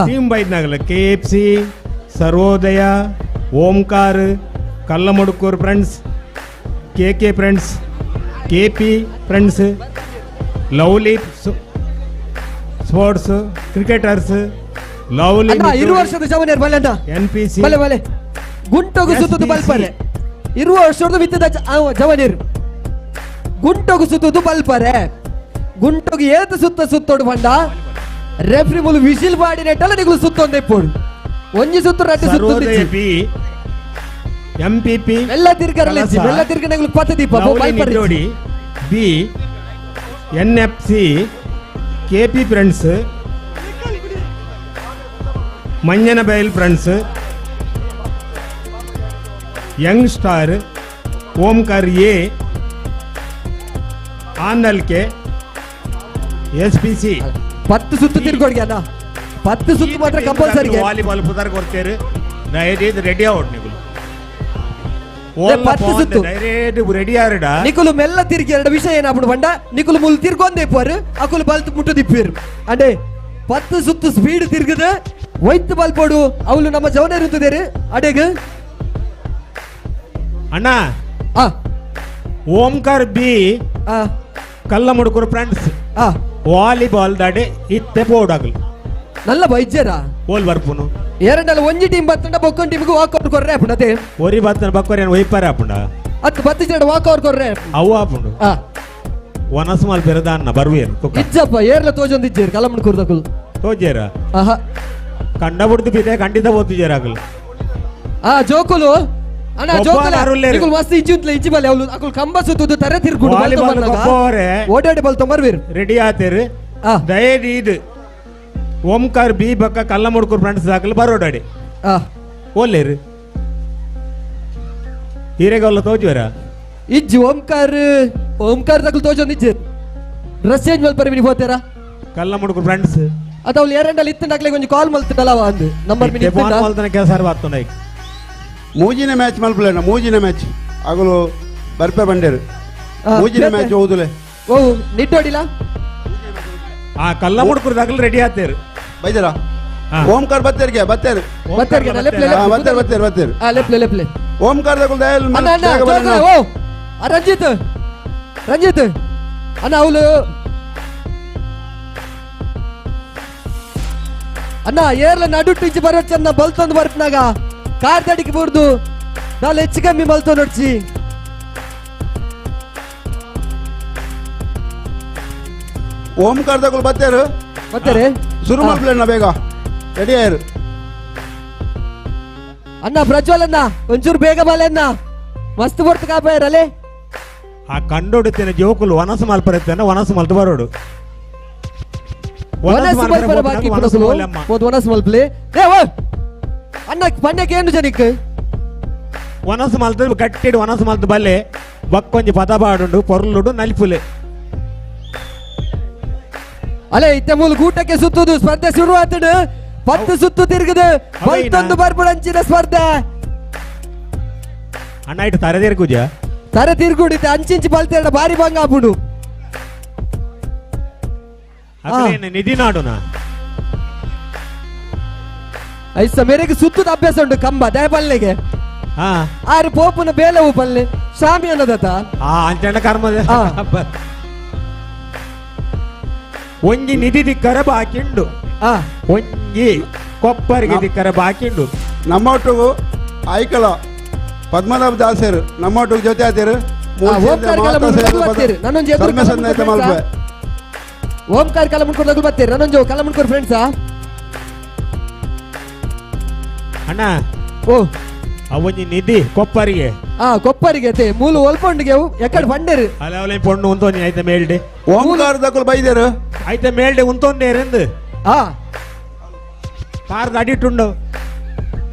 team ಬೈದ್ನಾಗಲ್ಲ K F C Sarvodaya Omkar Kallamudkur friends K K friends K P friends lovely sports cricketers lovely
ಇರುವ ವರ್ಷದ ಜವನಿಯರ್ ಬಲೆ ಅಣ್ಣ
N P C
ಬಲೆ ಬಲೆ ಗುಂಟೋಗು ಸುತ್ತದು ಬಲ್ಪರೆ ಇರುವ ವರ್ಷದ ಬಿತ್ತದ ಜವನಿಯರು ಗುಂಟೋಗು ಸುತ್ತದು ಬಲ್ಪರೆ ಗುಂಟೋಗು ಏತು ಸುತ್ತ ಸುತ್ತೋಡು ಬಂಡ ರೆಫ್ರಿ ಮುಲು ವಿಸಿಲ್ ಬಾಡಿ ನೆಟ್ಟಲ್ಲ ನಿಗುಲು ಸುತ್ತೊಂದೆ ಇಪ್ಪೋಡು ಒಂಜಿ ಸುತ್ತು ರಡ್ಡು ಸುತ್ತು
P M P P
ಎಲ್ಲ ತಿರ್ಗರಲ್ಲ ಎಲ್ಲ ತಿರ್ಗ ನಿಗುಲು ಪತ್ತ ದೀಪ ಬಲ್ಪರೆ
ಜೋಡಿ B N F C K P friends Manjanabail friends young star Omkar A ಆನಲ್ಕೆ S P C
10 ಸುತ್ತು ತಿರ್ಗೋಡ್ಗೆ ಅಣ್ಣ 10 ಸುತ್ತು ಮಾತ್ರ ಕಂಪಲ್ಸರಿ
ವಾಲಿಬಾಲ್ ಪುದರ್ ಕೊಡ್ತೇರು ದಯದೀದ್ ರೆಡಿ ಔಟ್ ನಿಗುಲು
10 ಸುತ್ತು
ಡೈರೆಕ್ಟ್ ರೆಡಿ ಆರಡ
ನಿಕುಲು ಮೆಲ್ಲ ತಿರುಗಿ ಎರಡು ವಿಷಯ ಏನಾಗ್ಬಿಡು ಬಂಡ ನಿಕುಲು ಮುಲ್ ತಿರ್ಗೊಂದೇ ಪೋರು ಅಕುಲು ಬಲ್ತು ಮುಟ್ಟು ದಿಪ್ಪೇರು ಅಂಡೆ 10 ಸುತ್ತು ಸ್ಪೀಡ್ ತಿರ್ಗದ ವೈತ್ ಬಲ್ ಪೋಡು ಅವಳು ನಮ್ಮ ಜವನ ಇರುತ್ತದೇರು ಅಡೆಗ
ಅಣ್ಣ Omkar B Kallamudkur friends volleyball ದಾಡೆ ಇತ್ತೆ ಪೋಡಾಗಲು
ನಲ್ಲ ಬೈಜರ
ಓಲ್ ಬರ್ಪುನು
ಎರಡಲ್ಲ ಒಂಜಿ ಟೀಮ್ ಬತ್ತಂಡ ಬೊಕ್ಕೊಂಡ್ ಟೀಮ್ಗೆ ವಾಕ್ ಔಟ್ ಕೊರ್ರೆ ಅಪ್ಪುಂಡ ಅದೇ
ಒರಿ ಬತ್ತನ ಬಕ್ಕೋರಿ ಏನು ಒಯ್ಪಾರೆ ಅಪ್ಪುಂಡ
ಅತ್ತು ಬತ್ತಿ ಜನ ವಾಕ್ ಔಟ್ ಕೊರ್ರೆ
ಅವು ಅಪ್ಪುಂಡು ವನಸ್ ಮಾಲ್ ಪೆರದ ಅನ್ನ ಬರ್ವೇರು ಕುಕ್ಕ
ಇಜ್ಜಪ್ಪ ಏರ್ಲ ತೋಜೊಂದು ಇಜ್ಜೇರು ಕಲ್ಲಮುಡ್ಕೂರು ಕುರ್ದಕುಲು
ತೋಜೇರ
ಆಹಾ
ಕಂಡ ಬಿಡ್ದು ಬಿದೆ ಖಂಡಿತ ಓದ್ತಿಜೇರ ಆಗಲು
ಆ ಜೋಕುಲು ಅಣ್ಣ ಜೋಕುಲು ನಿಕುಲು ಮಸ್ತ್ ಇಜ್ಜಿ ಉಂತ್ಲೆ ಇಜ್ಜಿ ಬಲ್ಲೆ ಅವಳು ಅಕುಲು ಕಂಬ ಸುತ್ತುದು ತರೆ ತಿರ್ಗುಡು
ವಾಲಿಬಾಲ್ ಗೊಬ್ಬವರೆ
ಓಡಾಡಿ ಬಲ್ ತೊಂಬರ್ವೀರು
ರೆಡಿ ಆತೇರು ದಯದೀದು ಓಂಕಾರ್ ಬಿ ಬಕ್ಕ ಕಲ್ಲಮುಡ್ಕೂರು ಫ್ರೆಂಡ್ಸ್ ದಾಖಲು ಬರೋಡಾಡಿ ಓಲ್ಲೇರು ಹಿರೇಗೌಲ ತೋಜುವರ
ಇಜ್ಜಿ ಓಂಕಾರ್ ಓಂಕಾರ್ ದಾಖಲು ತೋಜೊಂದು ಇಜ್ಜಿ ಡ್ರೆಸ್ ಚೇಂಜ್ ಮಲ್ಪರೆ ಮಿನಿ ಹೋತೇರಾ
ಕಲ್ಲಮುಡ್ಕೂರು ಫ್ರೆಂಡ್ಸ್
ಅದು ಅವ್ಲು ಏರಂಡಲ್ ಇತ್ತಂಡಾಗ್ಲೆ ಒಂಜಿ ಕಾಲ್ ಮಲ್ತನಲ್ಲ ಅಂದು ನಂಬರ್ ಮಿನಿ
ಫೋನ್ ಮಲ್ತನ ಕೆಲಸ ಬರ್ತುಂಡ
ಮೂಜಿನ ಮ್ಯಾಚ್ ಮಲ್ಪಲೇನ ಮೂಜಿನ ಮ್ಯಾಚ್ ಅಗಲು ಬರ್ಪೆ ಬಂಡೇರು ಮೂಜಿನ ಮ್ಯಾಚ್ ಓದುಲೆ
ಓ ನಿಟ್ಟೋಡಿಲ್ಲ
ಆ ಕಲ್ಲ ಮುಡ್ಕುರ್ದಾಗಲು ರೆಡಿ ಆತೇರು
ಬೈದರ ಓಂಕಾರ ಬತ್ತೇರಿಗೆ ಬತ್ತೇರು
ಬತ್ತೇರಿಗೆ ಲೆಪ್ಲೆ
ಬತ್ತೇರು ಬತ್ತೇರು ಬತ್ತೇರು
ಆ ಲೆಪ್ಲೆ ಲೆಪ್ಲೆ
ಓಂಕಾರ ದಗುಲ್ ದಯಲ್
ಅಣ್ಣ ಅಣ್ಣ ಓ ರಂಜಿತ್ ರಂಜಿತ್ ಅಣ್ಣ ಅವಳು ಅಣ್ಣ ಏರ್ಲ ನಡುಟ್ಟು ಇಂಚಿ ಬರೋ ಚೆನ್ನ ಬಲ್ತೊಂದು ಬರ್ಪನಾಗ ಕಾರ್ ತಡಿಗೆ ಬುರ್ದು ನಾಲ್ ಹೆಚ್ಚು ಕಮ್ಮಿ ಮಲ್ತೊ ನೋಡ್ಚಿ
ಓಂಕಾರ ದಗುಲ್ ಬತ್ತೇರು
ಬತ್ತೇರೆ
ಶುರು ಮಲ್ಪಲೇನ ಬೇಗ ರೆಡಿ ಆಯ್ರು
ಅಣ್ಣ ಪ್ರಜ್ವಲ್ ಅಣ್ಣ ಒಂಚೂರು ಬೇಗ ಬಾಲೆ ಅಣ್ಣ ಮಸ್ತ್ ಬರ್ತು ಕಾಪಾಯರಲ್ಲೇ
ಆ ಕಂಡೋಡುತ್ತೇನೆ ಜೋಕುಲು ವನಸು ಮಲ್ಪರತ್ತೇನೆ ವನಸು ಮಲ್ತು ಬರೋಡು
ವನಸು ಮಲ್ಪರ ಬಾಕಿ ಪುನಸುಲು ಪೋದು ವನಸು ಮಲ್ಪಲೆ ಏ ಓ ಅಣ್ಣ ಪಣ್ಯಕ್ಕೆ ಏನು ಜನಿಕ್
ವನಸು ಮಲ್ತು ಗಟ್ಟಿಡು ವನಸು ಮಲ್ತು ಬಲ್ಲೆ ಬಕ್ಕೊಂಜಿ ಪದ ಬಾಡುಂಡು ಪೊರ್ಲುಡು ನಲಿಪುಲೆ
ಅಲೆ ಇತ್ತೆ ಮೂಲು ಗೂಟಕ್ಕೆ ಸುತ್ತುದು ಸ್ಪರ್ಧೆ ಶುರು ಆತಡು 10 ಸುತ್ತು ತಿರುಗದು ಬಲ್ತೊಂದು ಬರ್ಬಡಂಚಿನ ಸ್ಪರ್ಧೆ
ಅಣ್ಣ ಇಟ್ಟು ತರೆ ತಿರುಗುಜ
ತರೆ ತಿರುಗುಡಿತೆ ಅಂಚಿಂಚಿ ಬಲ್ತೇಡ ಬಾರಿ ಬಂಗ ಆಪುಂಡು
ನಿಧಿ ನಾಡುನ
ಐಸ ಮೇರೆಗೆ ಸುತ್ತದ ಅಭ್ಯಾಸ ಉಂಟು ಕಂಬ ದಯಪಲ್ಲೆಗೆ ಆರು ಪೋಪುನ ಬೇಲವು ಪಲ್ಲೆ ಸ್ವಾಮಿ ಅನ್ನದತ್ತ
ಅಂಚಣ್ಣ ಕರ್ಮದ ಒಂಜಿ ನಿಧಿ ದಿಕ್ಕರ ಬಾಕಿಂಡು ಒಂಜಿ ಕೊಪ್ಪರಿಗೆ ದಿಕ್ಕರ ಬಾಕಿಂಡು
ನಮ್ಮ ಒಟ್ಟಿಗೂ ಆಯ್ಕಲ ಪದ್ಮನಾಭ ದಾಸರು ನಮ್ಮ ಒಟ್ಟಿಗೆ ಜೊತೆ ಆತೇರು
ಓಂಕಾರ ಕಲಮುಣ್ಕೂರ್ ಬರ್ತೀರಿ ನನ್ನೊಂದು ಕಲಮುಣ್ಕೂರ್ ಫ್ರೆಂಡ್ಸಾ
ಅಣ್ಣ
ಓ
ಅವೊಂಜಿ ನಿಧಿ ಕೊಪ್ಪರಿಗೆ
ಆ ಕೊಪ್ಪರಿಗೆ ಅತೆ ಮೂಲು ಒಲ್ಪೊಂಡಿಗೆ ಎಕ್ಕಡ ಬಂಡೇರು
ಅಲ್ಲ ಅವಲೇ ಪೊಣ್ಣು ಉಂತೋನಿ ಐತೆ ಮೇಲ್ಡೆ
ಓಂಕಾರ ದಕ್ಕಲು ಬೈದೇರು
ಐತೆ ಮೇಲ್ಡೆ ಉಂತೊಂದೇರೆಂದು
ಆ
ಕಾರ್ದ ಅಡಿಟುಂಡು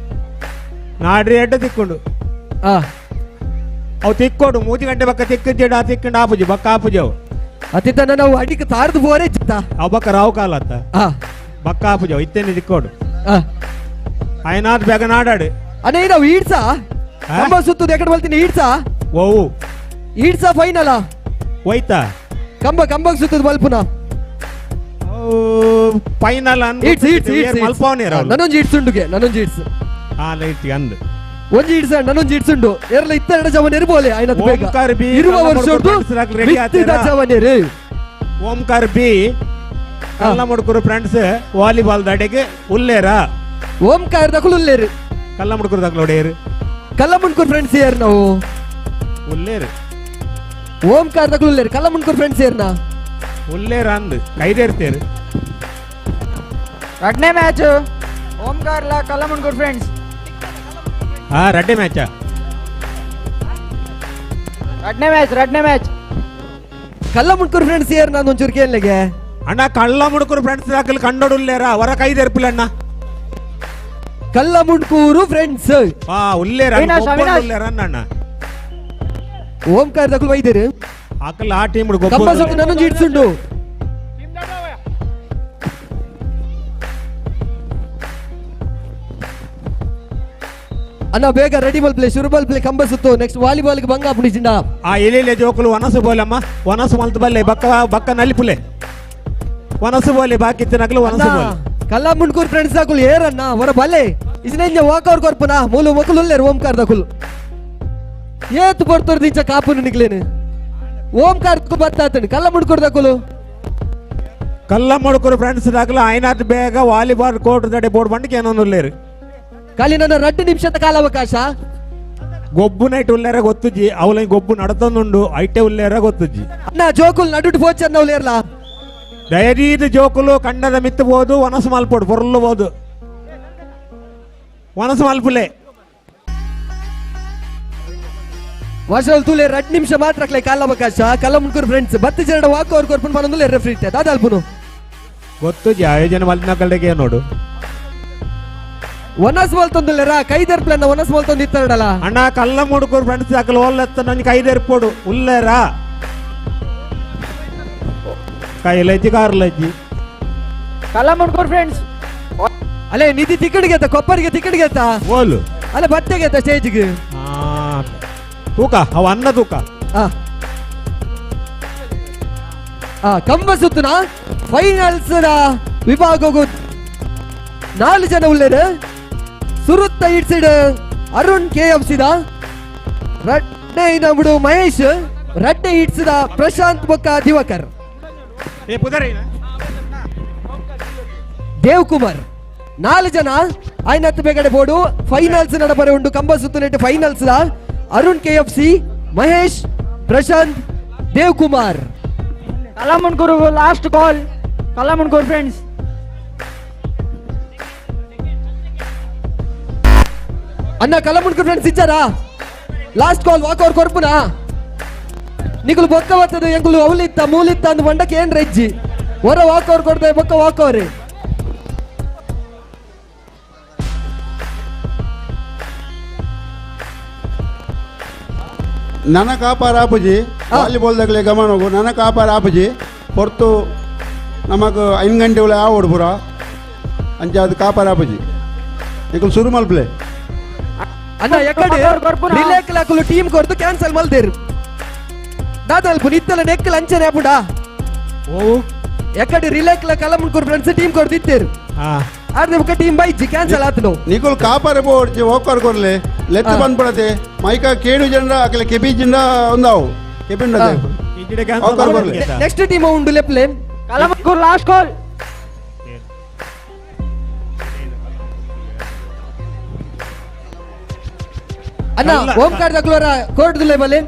ನಾಡ್ರಿ ಎಡ್ಡ ತಿಕ್ಕೊಂಡು
ಆ
ಅವು ತಿಕ್ಕೋಡು 3 ಗಂಟೆ ಬಕ್ಕ ತಿಕ್ಕಿದ್ದೇಡು ಆ ತಿಕ್ಕೊಂಡು ಆಪುಜಿ ಬಕ್ಕ ಆಪುಜಿ ಅವು
ಅತಿತನ ನಾವು ಅಡಿಗೆ ತಾರ್ದು ಬೋರೆ ಚಿತ್ತ
ಅವು ಬಕ್ಕ ರಾವು ಕಾಲ ಅತ್ತ
ಆ
ಬಕ್ಕ ಆಪುಜಿ ಅವು ಇತ್ತೇನೆ ತಿಕ್ಕೋಡು
ಆ
ಆಯ್ನಾದ್ ಬೇಗ ನಾಡಾಡು
ಅನೇ ನಾವು ಈಡ್ಸಾ ಕಂಬ ಸುತ್ತುದು ಎಕಡೆ ಬಲ್ತೀನಿ ಈಡ್ಸಾ
ಓ
ಈಡ್ಸಾ ಫೈನಲ್
ಹೋಯ್ತಾ
ಕಂಬ ಕಂಬಕ್ಕೆ ಸುತ್ತುದು ಬಲ್ಪುನ
ಫೈನಲ್
ಈಡ್ಸ್ ಈಡ್ಸ್ ಈಡ್ಸ್
ಮಲ್ಪವನೇ
ನನ್ನೊಂದು ಈಡ್ಸ್ ಉಂಡುಗೆ ನನ್ನೊಂದು ಈಡ್ಸ್
ಆ ಲೈಟ್ ಅಂದು
ಒಂಜಿ ಈಡ್ಸ ನನ್ನೊಂದು ಈಡ್ಸ್ ಉಂಡು ಎರಲ ಇತ್ತೆರಡು ಜವನೇರು ಬೋಲೆ ಆಯ್ನದು ಬೇಗ
ಓಂಕಾರ ಬಿ
ಇರುವ ವರ್ಷದ್ದು ಜವನೇರು
ಓಂಕಾರ ಬಿ ಕಲ್ಲಮುಡ್ಕುರು ಫ್ರೆಂಡ್ಸ್ ವಾಲಿಬಾಲ್ ದಡೆಗೆ ಉಲ್ಲೇರ
ಓಂಕಾರ ದಕುಲು ಉಲ್ಲೇರು
ಕಲ್ಲಮುಡ್ಕುರು ದಕಲು ಒಡೆಯರು
ಕಲ್ಲಮುಣ್ಕೂರ್ ಫ್ರೆಂಡ್ಸ್ ಯಾರು ನಾವು
ಉಲ್ಲೇರು
ಓಂಕಾರ ದಕುಲು ಉಲ್ಲೇರು ಕಲ್ಲಮುಣ್ಕೂರ್ ಫ್ರೆಂಡ್ಸ್ ಯಾರನಾ
ಉಲ್ಲೇರ ಅಂದು ಕೈದೇರ್ತೇರು
ರಡ್ನೇ ಮ್ಯಾಚ್ ಓಂಕಾರ್ಲ ಕಲ್ಲಮುಣ್ಕೂರ್ ಫ್ರೆಂಡ್ಸ್
ಹಾ ರಡ್ಡೆ ಮ್ಯಾಚಾ
ರಡ್ನೇ ಮ್ಯಾಚ್ ರಡ್ನೇ ಮ್ಯಾಚ್
ಕಲ್ಲಮುಣ್ಕೂರ್ ಫ್ರೆಂಡ್ಸ್ ಯಾರು ನಾನು ಒಂಚೂರು ಕೇಳಲಿಗೆ
ಅಣ್ಣ ಕಳ್ಳಮುಡ್ಕೂರು ಫ್ರೆಂಡ್ಸ್ ಹಾಕಲು ಕಣ್ಣೋಡುಲ್ಲೇರ ಹೊರ ಕೈದೇರ್ಪಿಲ್ಲ ಅಣ್ಣ
ಕಲ್ಲಮುಣ್ಕೂರು ಫ್ರೆಂಡ್ಸ್
ಹಾ ಉಲ್ಲೇರ ಉಲ್ಲೇರ ಅಣ್ಣ
ಓಂಕಾರ ದಕುಲು ವೈದ್ಯರು
ಹಾಕಲ್ಲ ಆ ಟೀಮ್
ಕಂಬ ಸುತ್ತು ನನ್ನೊಂದು ಇಡ್ಸುಂಡು ಅಣ್ಣ ಬೇಗ ರೆಡಿ ಮಲ್ಪ್ಲೆ ಶುರು ಮಲ್ಪ್ಲೆ ಕಂಬ ಸುತ್ತು ನೆಕ್ಸ್ಟ್ ವಾಲಿಬಾಲ್ ಬಂಗ ಪುಣಿಸಿಂಡ
ಆ ಎಲೆಲೆ ಜೋಕುಲು ವನಸು ಬೋಲಮ್ಮ ವನಸು ಮಲ್ತು ಬಲ್ಲೆ ಬಕ್ಕ ಬಕ್ಕ ನಲಿಪುಲೆ ವನಸು ಬೋಲೆ ಬಾಕಿ ನಗಲು ವನಸು ಬೋಲೆ
ಕಲ್ಲ ಮುಂಡ್ಕೂರ್ ಫ್ರೆಂಡ್ಸ್ ದಾಕುಲು ಏರಣ್ಣ ಹೊರ ಬಲ್ಲೆ ಇಸಿನೆಂಜ ವಾಕವ್ರ ಕೊರ್ಪುನ ಮೂಲು ಮೊಕಲು ಉಲ್ಲೇರು ಓಂಕಾರ ದಾಕುಲು ಏತು ಪೊರ್ತುರ್ದಿಂಚ ದಿಂಚ ಕಾಪುನು ನಿಕ್ಲೇನು ಓಂಕಾರ ಬತ್ತಾತನು ಕಲ್ಲ ಮುಂಡ್ಕೂರ್ ದಾಕುಲು
ಕಲ್ಲ ಮುಡ್ಕೂರು ಫ್ರೆಂಡ್ಸ್ ದಾಕುಲು ಐನಾತ್ ಬೇಗ ವಾಲಿಬಾಲ್ ಕೋರ್ಟ್ ದಡೆ ಬೋರ್ಡ್ ಬಂಡಿಗೆ ಏನೊಂದು ಉಲ್ಲೇರು
ಖಾಲಿ ನನ್ನ 2 ನಿಮಿಷದ ಕಾಲಾವಕಾಶ
ಗೊಬ್ಬು ನೈಟ್ ಉಲ್ಲೇರ ಗೊತ್ತುಜಿ ಅವಲ ಗೊಬ್ಬು ನಡತಂದುಂಡು ಐಟೆ ಉಲ್ಲೇರ ಗೊತ್ತುಜಿ
ಅಣ್ಣ ಜೋಕುಲ್ ನಡುಟು ಪೋಚನ್ನ ಉಲ್ಲೇರ್ಲ
ದಯದೀದ ಜೋಕುಲು ಕಂಡದ ಮಿತ್ತಬಹುದು ವನಸು ಮಲ್ಪೋಡು ಪೊರ್ಲುಬೋದು ವನಸು ಮಲ್ಪುಲೆ
ವರ್ಷಲ್ ತೂಲೆ 2 ನಿಮಿಷ ಮಾತ್ರ ಕಾಲಾವಕಾಶ ಕಲ್ಲಮುಣ್ಕೂರ್ ಫ್ರೆಂಡ್ಸ್ ಬತ್ತು ಜನ ವಾಕ್ ಅವ್ರ ಕೊರ್ಪುನ್ ಪನೊಂದು ರೆಫ್ರಿ ಇಟ್ಟೆ ದಾದಾಲ್ಪುನು
ಗೊತ್ತುಜಿ ಆಯೋಜನೆ ಮಲ್ತಿನ ಕಡೆಗೆ ನೋಡು
ಒನಸ್ ಮಲ್ತೊಂದುಲ್ಲೇರಾ ಕೈದೆರ್ಪ್ಲನ್ನ ಒನಸ್ ಮಲ್ತೊಂದು ಇತ್ತಾರಡಲ್ಲ
ಅಣ್ಣ ಕಲ್ಲ ಮುಡ್ಕೂರು ಫ್ರೆಂಡ್ಸ್ ಹಾಕಲು ಓಲೆತ್ತ ನನ್ಗೆ ಕೈದೆರ್ಪೋಡು ಉಲ್ಲೇರಾ ಕೈಲಜ್ಜಿ ಕಾರ್ಲಜ್ಜಿ
Kallamundkur friends.
ಅಲ್ಲೇ ನಿಧಿ ಟಿಕೆಟ್ ಗೆತ್ತ, ಕೊಪ್ಪರಿಗೆ ಟಿಕೆಟ್ ಗೆತ್ತ.
ಓಲು
ಅಲ್ಲ ಬಟ್ಟೆ ಗೆತ್ತ ಸ್ಟೇಜ್ಗೆ.
ತೂಕ ಅವ ಅನ್ನ ತೂಕ.
ಕಂಬ ಸುತ್ತನ ಫೈನಲ್ಸ್ ವಿಭಾಗಗೂ 4 ಜನ ಉಳ್ಳೇರು. ಸುರುತ್ತ ಇಡ್ಸಿಡ್ ಅರುಣ್ ಕೆ ಎಫ್ ಸಿದ, ರಡ್ಡೆ ನಮ್ಡು ಮಹೇಶ್, ರಡ್ಡೆ ಇಡ್ಸಿದ ಪ್ರಶಾಂತ್ ಬೊಕ್ಕ ದಿವಾಕರ್, ದೇವ್ ಕುಮಾರ್. 4 ಜನ ಐನತ್ತು ಬೇಗಡೆ ಬೋರ್ಡು ಫೈನಲ್ಸ್ ನಡಬರೆ ಉಂಟು. ಕಂಬ ಸುತ್ತು finals Arun K F C, Mahesh, Prashanth, Dev Kumar.
Kallamundkur last call. Kallamundkur friends.
ಅಣ್ಣ ಕಲ್ಲಮುಣ್ಕೂರು ಫ್ರೆಂಡ್ಸ್ ಇಚ್ಚಾರಾ? Last call walk over ಕೊರ್ಪುನಾ? ನಿಗುಲು ಬೊಕ್ಕ ಬರ್ತದೆ ಎಂಗುಲು ಅವಲಿತ್ತ ಮೂಲಿತ್ತ ಅಂದ್ ಬಂಡಕ್ಕೆ ಏನ್ ರೆಜ್ಜಿ ಹೊರ ವಾಕ್ ಓವರ್ ಕೊಡ್ದೆ ಬೊಕ್ಕ ವಾಕ್ ಓವರ್.
ನನ್ನ ಕಾಪಾರ ಆಪುಜಿ ವಾಲಿಬಾಲ್ ದಗಲೆ ಗಮನ ಹೋಗು. ನನ್ನ ಕಾಪಾರ ಆಪುಜಿ ಹೊರತು ನಮಗ್ 5 ಗಂಟೆ ಒಳ ಆವೋಡು ಪೂರ ಅಂಚ ಅದು ಕಾಪಾರ ಆಪುಜಿ ನಿಕುಲು ಸುರು ಮಲ್ಪ್ಲೆ.
ಅಣ್ಣ ಎಕಡೆ ರಿಲೇಕ್ಲಾಕುಲು ಟೀಮ್ ಕೊರ್ದು ಕ್ಯಾನ್ಸಲ್ ಮಲ್ದೇರು ದಾದಲ್ಪು ನಿತ್ತಲ ನೆಕ್ಕಲ್ ಅಂಚನೆ ಆಪುಡ.
ಓ
ಎಕಡೆ ರಿಲೇಕ್ಲ ಕಲ್ಲಮುಣ್ಕೂರು ಫ್ರೆಂಡ್ಸ್ ಟೀಮ್ ಕೊರ್ದು ಇತ್ತೇರು. ಆರ್ದೆ ಬುಕ್ಕ ಟೀಮ್ ಬೈಜಿ ಕ್ಯಾನ್ಸಲ್ ಆತನು.
ನಿಕುಲು ಕಾಪಾರ ಬೋಡ್ಚಿ ಓಕರ್ ಕೊರ್ಲೆ ಲೆತ್ತು ಬಂದ್ಬಿಡತೆ ಮೈಕ ಕೇಡು ಜನರ ಅಕಲೆ ಕೆಪಿ ಜಿಂಡ ಒಂದಾವು ಕೆಪಿಂಡ
ನೆಕ್ಸ್ಟ್ ಟೀಮ್ ಉಂಡು ಲೆಪ್ಲೆ.
ಕಲ್ಲಮುಣ್ಕೂರು ಲಾಸ್ಟ್ ಕಾಲ್.
ಅಣ್ಣ ಓಂಕಾರ ದಗ್ಲೋರ ಕೋರ್ಟ್ ದುಲೆ ಬಲೆ.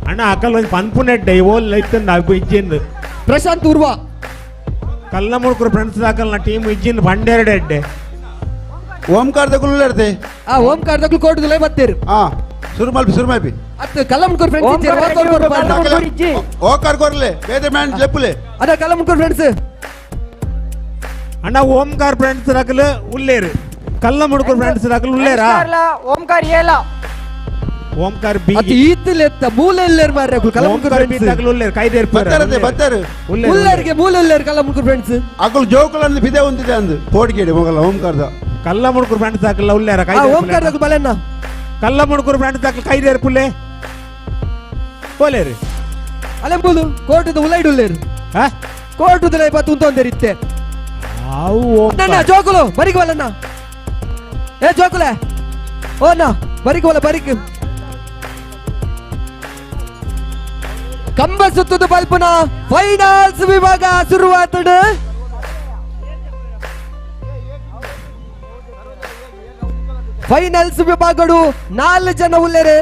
ಅಣ್ಣ ಅಕಲ್ ಒಂದು ಪನ್ಪುನೆಡ್ಡೆ ಓಲ್ ಲೈತಂದ ಅವು ಇಜ್ಜಿಂದು
ಪ್ರಶಾಂತ್ ಉರ್ವಾ
ಕಲ್ಲಮುಣ್ಕೂರು ಫ್ರೆಂಡ್ಸ್ ದಾಕಲ್ನ ಟೀಮ್ ಇಜ್ಜಿಂದು ಪಂಡೆರಡು ಎಡ್ಡೆ.
ಓಂಕಾರ ದಗ್ಲು ಇರ್ತೆ.
ಆ ಓಂಕಾರ ದಗ್ಲು ಕೋರ್ಟ್ ದುಲೆ ಬತ್ತೇರು.
ಸುರುಮಲ್ಪಿ ಸುರುಮಲ್ಪಿ
ಅತ್ತ ಕಲ್ಲಮುಣ್ಕೂರು ಫ್ರೆಂಡ್ಸ್
ಓಂಕಾರ ಕೊರ್ಲೆ ಬೇರೆ ಮ್ಯಾನ್ ಲೆಪ್ಪುಲೆ.
ಅಣ್ಣ ಕಲ್ಲಮುಣ್ಕೂರು ಫ್ರೆಂಡ್ಸ್.
ಅಣ್ಣ ಓಂಕಾರ ಫ್ರೆಂಡ್ಸ್ ದಾಕಲು ಉಲ್ಲೇರು, ಕಲ್ಲಮುಣ್ಕೂರು ಫ್ರೆಂಡ್ಸ್ ದಾಕಲು ಉಲ್ಲೇರಾ?
ಓಂಕಾರ ಏಲ
ಓಂಕಾರ ಬಿ
ಅತಿ ಈತಲೆತ್ತ ಮೂಲೆ ಎಲ್ಲೇರು ಮಾರ್ರೆ ಕಲ್ಲಮುಣ್ಕೂರು
ಓಂಕಾರ ಬಿ ದಾಕಲು ಉಲ್ಲೇರು ಕೈದೇರ್
ಬತ್ತಾರೆ ಬತ್ತಾರೆ
ಉಲ್ಲೇರಿಗೆ ಮೂಲೆ ಉಲ್ಲೇರು ಕಲ್ಲಮುಣ್ಕೂರು ಫ್ರೆಂಡ್ಸ್.
ಅಕುಲು ಜೋಕುಲಂದು ಬಿದೆ ಹೊಂದಿದೆ ಅಂದು ಪೋಡಿಗೇಡಿ ಮೊಗಲ ಓಂಕಾರದ
ಕಲ್ಲಮುಣ್ಕೂರು ಫ್ರೆಂಡ್ಸ್ ದಾಕಲ ಉಲ್ಲೇರ ಕೈ
ಓಂಕಾರ ದಾಕಲು ಬಲೆನ್ನ
ಕಲ್ಲಮುಣ್ಕೂರು ಫ್ರೆಂಡ್ಸ್ ದಾಕಲು ಕೈದೇರ್ ಪುಲ್ಲೆ ಪೋಲೇರು
ಅಲೆ ಮೂಲು ಕೋರ್ಟದ ಉಲೈಡು ಉಲ್ಲೇರು ಕೋರ್ಟದ ಬತ್ತು ಉಂತೊಂದೇರಿತ್ತೆ. ಅಣ್ಣ ಜೋಕುಲು ಬರಿಗ್ ಬಲಣ್ಣ. ಏ ಜೋಕುಲೆ ಓ ಅಣ್ಣ ಬರಿಗ್ ಬಲ ಬರಿಗ್. ಕಂಬ ಸುತ್ತದ ಬಲ್ಪುನ ಫೈನಲ್ಸ್ ವಿಭಾಗ ಶುರುವಾತಡು. ಫೈನಲ್ಸ್ ವಿಭಾಗಡು 4 ಜನ ಉಲ್ಲೇರು.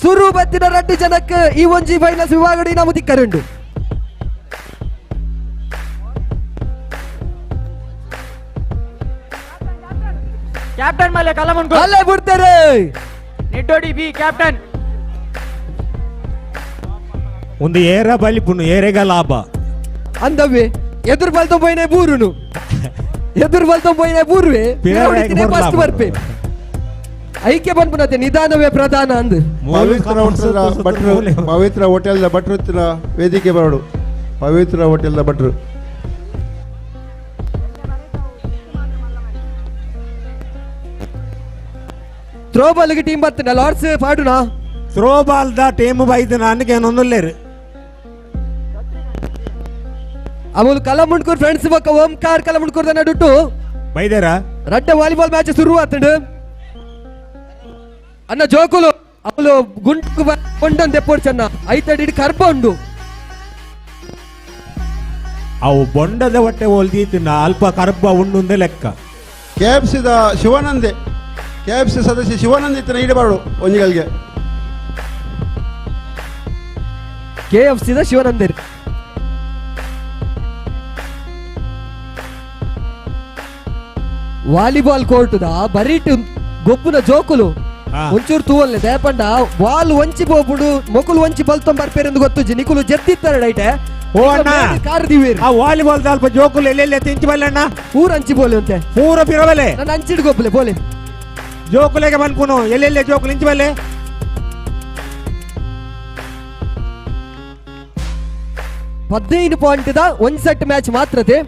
ಸುರು ಬತ್ತಿನ 2 ಜನಕ್ಕೆ ಈ ಒಂಜಿ ಫೈನಲ್ಸ್ ವಿಭಾಗಡು ನಾವು ದಿಕ್ಕರುಂಡು.
ಕ್ಯಾಪ್ಟನ್ ಮೇಲೆ ಕಲ್ಲಮುಣ್ಕೂರು
ಅಲ್ಲೇ ಬಿಡ್ತಾರೆ.
Niddodi B captain.
ಒಂದು ಏರ ಬಲಿಪುನು ಏರೆಗ ಲಾಭ
ಅಂದವೇ ಎದುರು ಬಲ್ತ ಪೋಯಿನ ಬೂರುನು ಎದುರು ಬಲ್ತ ಪೋಯಿನ ಬೂರುವೆ ಫಸ್ಟ್ ಬರ್ಪೆ ಐಕೆ ಬಂದ್ಪುನತೆ ನಿಧಾನವೇ ಪ್ರಧಾನ ಅಂದು.
ಪವಿತ್ರ ಭಟ್ರು ಪವಿತ್ರ ಹೋಟೆಲ್ದ ಭಟ್ರು ವೇದಿಕೆ ಬರಡು. ಪವಿತ್ರ ಹೋಟೆಲ್ದ ಭಟ್ರು
ಥ್ರೋಬಾಲ್ಗೆ ಟೀಮ್ ಬರ್ತನ ಲಾರ್ಡ್ಸ್ ಪಾಡುನಾ?
Throwball the team ಬೈದು ನನಗೆ ಏನೊಂದುಲ್ಲೇರು.
ಅವಳು ಕಲ್ಲಮುಣ್ಕೂರು ಫ್ರೆಂಡ್ಸ್ ಬೊಕ್ಕ ಓಂಕಾರ ಕಲ್ಲಮುಣ್ಕೂರು ನಡುಟು
ಬೈದೇರ
ರಡ್ಡೆ ವಾಲಿಬಾಲ್ ಮ್ಯಾಚ್ ಶುರು ಆತಂಡು. ಅಣ್ಣ ಜೋಕುಲು ಅವಳು ಗುಂಟು ಕೊಂಡೊಂದು ಎಪ್ಪೋಡು ಚೆನ್ನ ಐತಡಿ ಕರ್ಬ ಉಂಡು.
ಅವು ಬೊಂಡದ ಹೊಟ್ಟೆ ಹೋಲ್ದೀತಿನ ಅಲ್ಪ ಕರ್ಬ ಉಂಡುಂದೆ ಲೆಕ್ಕ.
ಕೆ ಎಫ್ ಸಿದ ಶಿವಾನಂದೆ, K F C ಸದಸ್ಯ ಶಿವಾನಂದ ಇತ್ತನ ಈಡಬಾರಡು ಒಂಜಿಗಳಿಗೆ.
ಕೆ ಎಫ್ ಸಿದ ಶಿವಾನಂದೇರು ವಾಲಿಬಾಲ್ ಕೋರ್ಟುದ ಬರೀಟು ಗೊಬ್ಬುನ ಜೋಕುಲು ಒಂಚೂರು ತೂವಲ್ಲೆ ದಯಪಂಡ ವಾಲ್ ವಂಚಿ ಪೋಪುಂಡು ಮೊಕುಲು ವಂಚಿ ಬಲ್ತೊಂಬ ಬರ್ಪೇರೆಂದು ಗೊತ್ತುಜಿ ನಿಕುಲು ಜೆತ್ತಿತ್ತಾರೆ ಡೈಟೆ.
ಓ ಅಣ್ಣ
ಕಾರ್ ದಿವೇರು
ಆ ವಾಲಿಬಾಲ್ ಅಲ್ಪ ಜೋಕುಲು ಎಲ್ಲೆಲ್ಲ ತಿಂಚಿ ಬಲ್ಲಣ್ಣ
ಪೂರ ಅಂಚಿ ಬೋಲೆ ಅಂತೆ
ಪೂರ ಪಿರಬಲೆ
ನನ್ನ ಅಂಚಿಡ್ ಗೊಬ್ಬಲೆ ಬೋಲೆ
ಜೋಕುಲೆಗೆ ಬನ್ಪುನು ಎಲ್ಲೆಲ್ಲ ಜೋಕುಲು ಇಂಚಿ ಬಲ್ಲೆ.
15 point the 1 set match ಮಾತ್ರತೆ.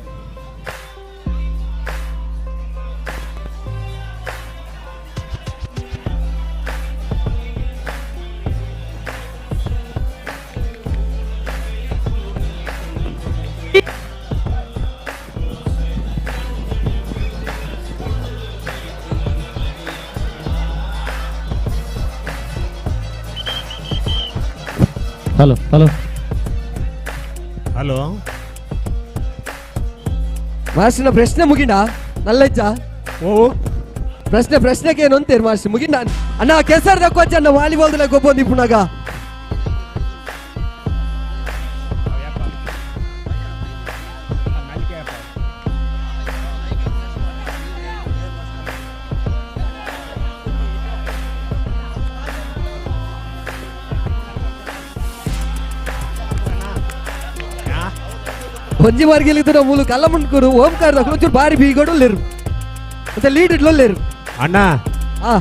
Hello hello
hello
ಮಾಸ್ಟರ್ನ ಪ್ರಶ್ನೆ ಮುಗಿಂಡ ನಲ್ಲಜ್ಜ.
ಓ
ಪ್ರಶ್ನೆ ಪ್ರಶ್ನೆಗೆ ಏನು ಅಂತೀರಿ ಮಾಸ್ಟರ್ ಮುಗಿಂಡ ಅಣ್ಣ ಕೆಸರ್ದ ಕೋಚ್ ಅಣ್ಣ ವಾಲಿಬಾಲ್ ಗೊಬ್ಬೊಂದು ಇಪ್ಪುನಾಗ. ಒಂಜಿ ಮಾರ್ಗೆಲಿದ್ದು ಮೂಲು ಕಲ್ಲಮುಂಡ್ಕೂರು ಓಂಕಾರ ಒಂಚೂರು ಬಾರಿ ಬೀಗಡು ಲೇರು ಮತ್ತೆ ಲೀಡ್ ಇಡ್ಲೊಲ್ಲೇರು
ಅಣ್ಣ.
ಆ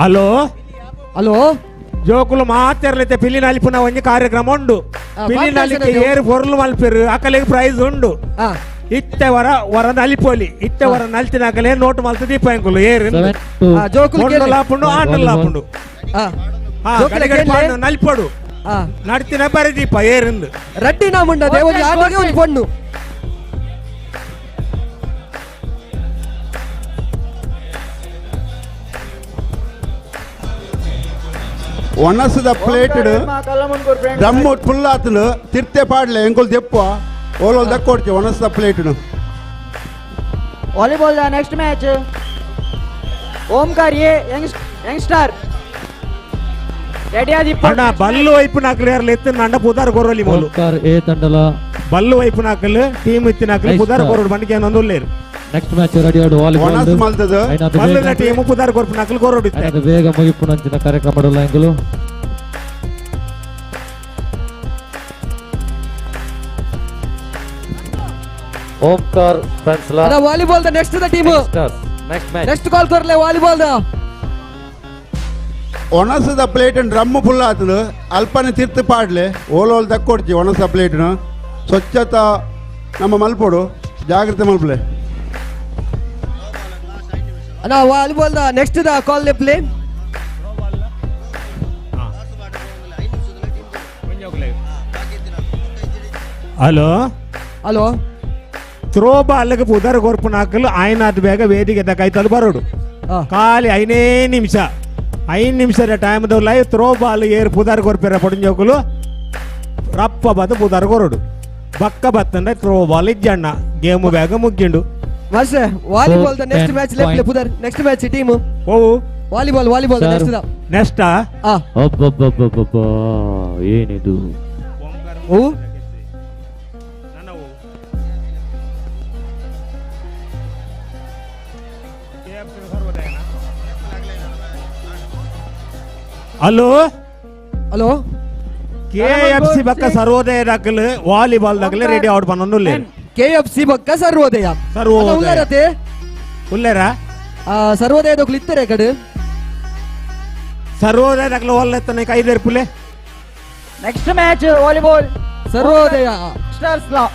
hello
hello
ಜೋಕುಲು ಮಾತಿರ್ಲೈತೆ ಪಿಲಿನ ಅಲಿಪುನ ಒಂಜಿ ಕಾರ್ಯಕ್ರಮ ಉಂಡು. ಪಿಲಿನ ಅಲಿಕೆ ಏರು ಪೊರ್ಲು ಮಲ್ಪೆರು ಅಕಲಿಗೆ ಪ್ರೈಸ್ ಉಂಡು. ಇತ್ತೆ ವರ ವರ ನಲಿಪೋಲಿ ಇತ್ತೆ ವರ ನಲ್ತಿನಾಕಲೆ ನೋಟ್ ಮಲ್ತ ದೀಪ ಎಂಕುಲು ಏರು ಲಾಪುಂಡು ಆಂಡಲ್ ಲಾಪುಂಡು ನಲ್ಪಡು ನಡ್ತಿನ ಬರಿ ದೀಪ ಏರಿಂದು
ರಡ್ಡಿ ನಾಮುಂಡ ಒಂಜಿ ಆಟೋಗೆ ಒಂಜಿ ಪೊಣ್ಣು.
ಒಣಸದ plate drum full ಆತನು ತಿರ್ತೆ ಪಾಡ್ಲೆ ಎಂಕುಲು ದೆಪ್ಪ ಓಲೋಲ್ ದಕ್ಕೊಡ್ತಿ ಒಣಸದ ಪ್ಲೇಟ್ನು.
Volleyball the next match Omkar A youngster ready ಆದಿ.
ಅಣ್ಣ ಬಲ್ಲು ವೈಪು ನಾಕಲು ಯಾರು ಎತ್ತು ನಂಡ ಪುದಾರ್ ಕೊರಲಿ ಮೂಲು.
ಓಂಕಾರ ಎ ತಂಡಲ
ಬಲ್ಲು ವೈಪು ನಾಕಲು ಟೀಮ್ ಇತ್ತು ನಾಕಲು ಪುದಾರ್ ಕೊರೋಡು ಬಂಡಿಗೆ ಏನೊಂದು ಉಲ್ಲೇರು.
Next match ready ಆಡು ವಾಲಿಬಾಲ್
ಒಣಸ್ ಮಲ್ತದ
ಬಲ್ಲಿನ ಟೀಮ್ ಪುದಾರ್ ಕೊರ್ಪು ನಾಕಲು ಕೊರೋಡು ಇತ್ತೆ.
ಬೇಗ ಮುಗಿಪುನಂಚಿನ ಕಾರ್ಯಕ್ರಮ ಎಂಕುಲು. ಓಂಕಾರ್ ಫ್ರೆಂಡ್ಸ್ ಲಾ
ಅದ volleyball the next the team
next match
next call ಕೊರ್ಲೆ volleyball the.
ಒಣಸದ plate drum full ಆತನು ಅಲ್ಪನೆ ತಿರ್ತು ಪಾಡ್ಲೆ ಓಲೋಲ್ ದಕ್ಕೊಡ್ತಿ ಒಣಸದ ಪ್ಲೇಟ್ನು. ಸ್ವಚ್ಛತಾ ನಮ್ಮ ಮಲ್ಪೋಡು ಜಾಗ್ರತೆ ಮಲ್ಪಲೆ.
ಅಣ್ಣ volleyball the next the call ಲೆ play.
Hello
hello
throw ಬಾಲ್ಗೆ ಪುದರ್ ಕೊರ್ಪು ನಾಕಲು ಆಯ್ನಾತ್ ಬೇಗ ವೇದಿಕೆ ತಕಾಯ್ತಲ್ಲ ಬರೋಡು. ಖಾಲಿ 5 ನಿಮಿಷ 5 ನಿಮಿಷದ time live throw ball ಏರ್ ಪುದರ್ ಕೊರ್ಪೆರ ಪೊಡಿಂಜೋಕುಲು ರಪ್ಪ ಬದ ಪುದರ್ ಕೊರಡು ಬಕ್ಕ ಬತ್ತಂದ್ರೆ ಥ್ರೋ ಬಾಲ್ ಇಜ್ಜಣ್ಣ ಗೇಮ್ ಬೇಗ ಮುಗ್ಗಿಂಡು.
Master volleyball the next match ಲೆಪ್ಲೆ ಪುದರ್ next match team
oh
volleyball volleyball the next the
next.
ಅಬ್ಬಬ್ಬಬ್ಬಬ್ಬ ಏನಿದು
ಓ
hello
hello
KFC ಬಕ್ಕ ಸರ್ವೋದಯ ದಾಖಲು ವಾಲಿಬಾಲ್ ದಾಖಲೆ ರೆಡಿ ಔಟ್ ಪನ್ನೊಂದು
ಕೆಎಫ್ಸಿ ಬಕ್ಕ ಸರ್ವೋದಯ
ಸರ್ವೋದಯ
ಉಲ್ಲೇರತೆ
ಉಲ್ಲೇರ
ಸರ್ವೋದಯ ದೊಕ್ಲು ಇತ್ತರೆ ಕಡೆ
ಸರ್ವೋದಯ ದಾಖಲೆ ಒಲ್ಲೆತ್ತನೆ ಕೈದೇರ್ಪುಲೆ.
Next match volleyball
Sarvodaya
stars ಲಾ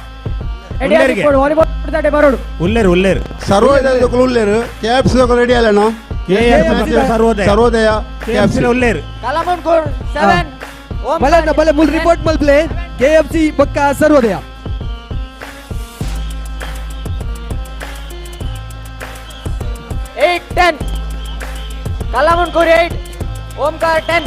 ರೆಡಿ ಆದಿ ವಾಲಿಬಾಲ್ ತಡೆ ಬರೋಡು.
ಉಲ್ಲೇರು ಉಲ್ಲೇರು
ಸರ್ವೋದಯ ದೊಕ್ಲು ಉಲ್ಲೇರು ಕೆಎಫ್ಸಿ ದೊಕ್ಲು ರೆಡಿ ಅಲ್ಲಣ್ಣ.
ಕೆಎಫ್ಸಿ ಸರ್ವೋದಯ
ಸರ್ವೋದಯ
ಕೆಎಫ್ಸಿ ಉಲ್ಲೇರು
ಕಲಮುನ್ಕೂರ್ 7
ಬಲನ್ನ ಬಲ ಮುಲ್ ರಿಪೋರ್ಟ್ ಮಲ್ಪ್ಲೆ ಕೆಎಫ್ಸಿ ಬಕ್ಕ ಸರ್ವೋದಯ.
8 10 ಕಲಮುನ್ಕೂರ್ 8 ಓಂಕಾರ 10.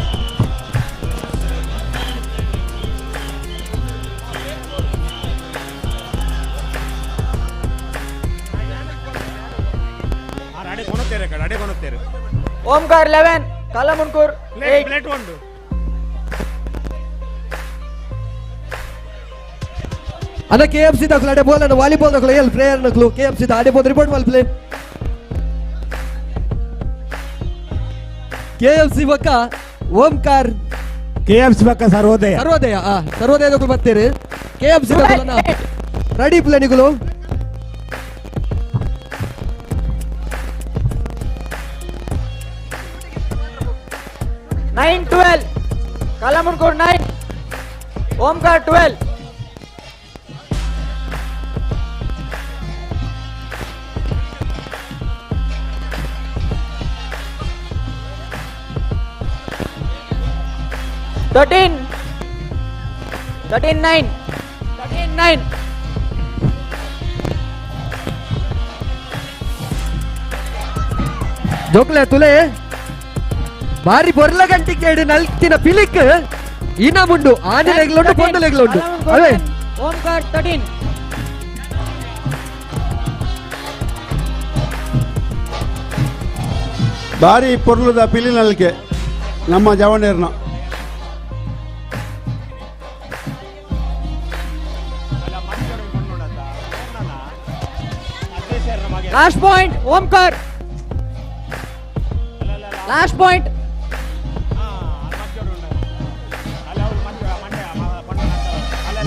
ಓಂಕಾರ 11 ಕಲಮುನ್ಕೂರ್ 8
ಪ್ಲೇಟ್ 1.
ಅದ ಕೆಎಫ್ಸಿ ದಕ್ಲು ಅಡೆ ಬೋಲ್ ವಾಲಿಬಾಲ್ ದಕ್ಲು ಎಲ್ ಪ್ಲೇಯರ್ ನಕ್ಲು ಕೆಎಫ್ಸಿ the ಅಡೆ ಬೋಲ್ ರಿಪೋರ್ಟ್ ಮಲ್ಪ್ಲೆ ಕೆಎಫ್ಸಿ ಬಕ್ಕ ಓಂಕಾರ್
ಕೆಎಫ್ಸಿ ಬಕ್ಕ ಸರ್ವೋದಯ
ಸರ್ವೋದಯ ಆ ಸರ್ವೋದಯ ದಕ್ಲು ಬರ್ತೀರಿ ಕೆಎಫ್ಸಿ ದಕ್ಲು ರೆಡಿ ಪ್ಲೇ ನಿಗುಲು.
9-12. Kalamundkur 9, Omkar 12. 13 13-9. 13-9.
ಜೋಕ್ಲೆ ತುಲೆ ಬಾರಿ ಬೊರ್ಲ ಗಂಟಿಗೆ ನಲ್ತಿನ ಪಿಲಿಕ್ ಇನ ಮುಂಡು ಆನೆ ಲೆಗ್ಲುಂಡು ಪೊಣ್ಣು ಲೆಗ್ಲುಂಡು ಅವೇ
ಓಂಕಾರ್ 13.
ಬಾರಿ ಪೊರ್ಲುದ ಪಿಲಿ ನಲ್ಕೆ ನಮ್ಮ ಜವಣೇರ್ನ.
Last point Omkar. Last point.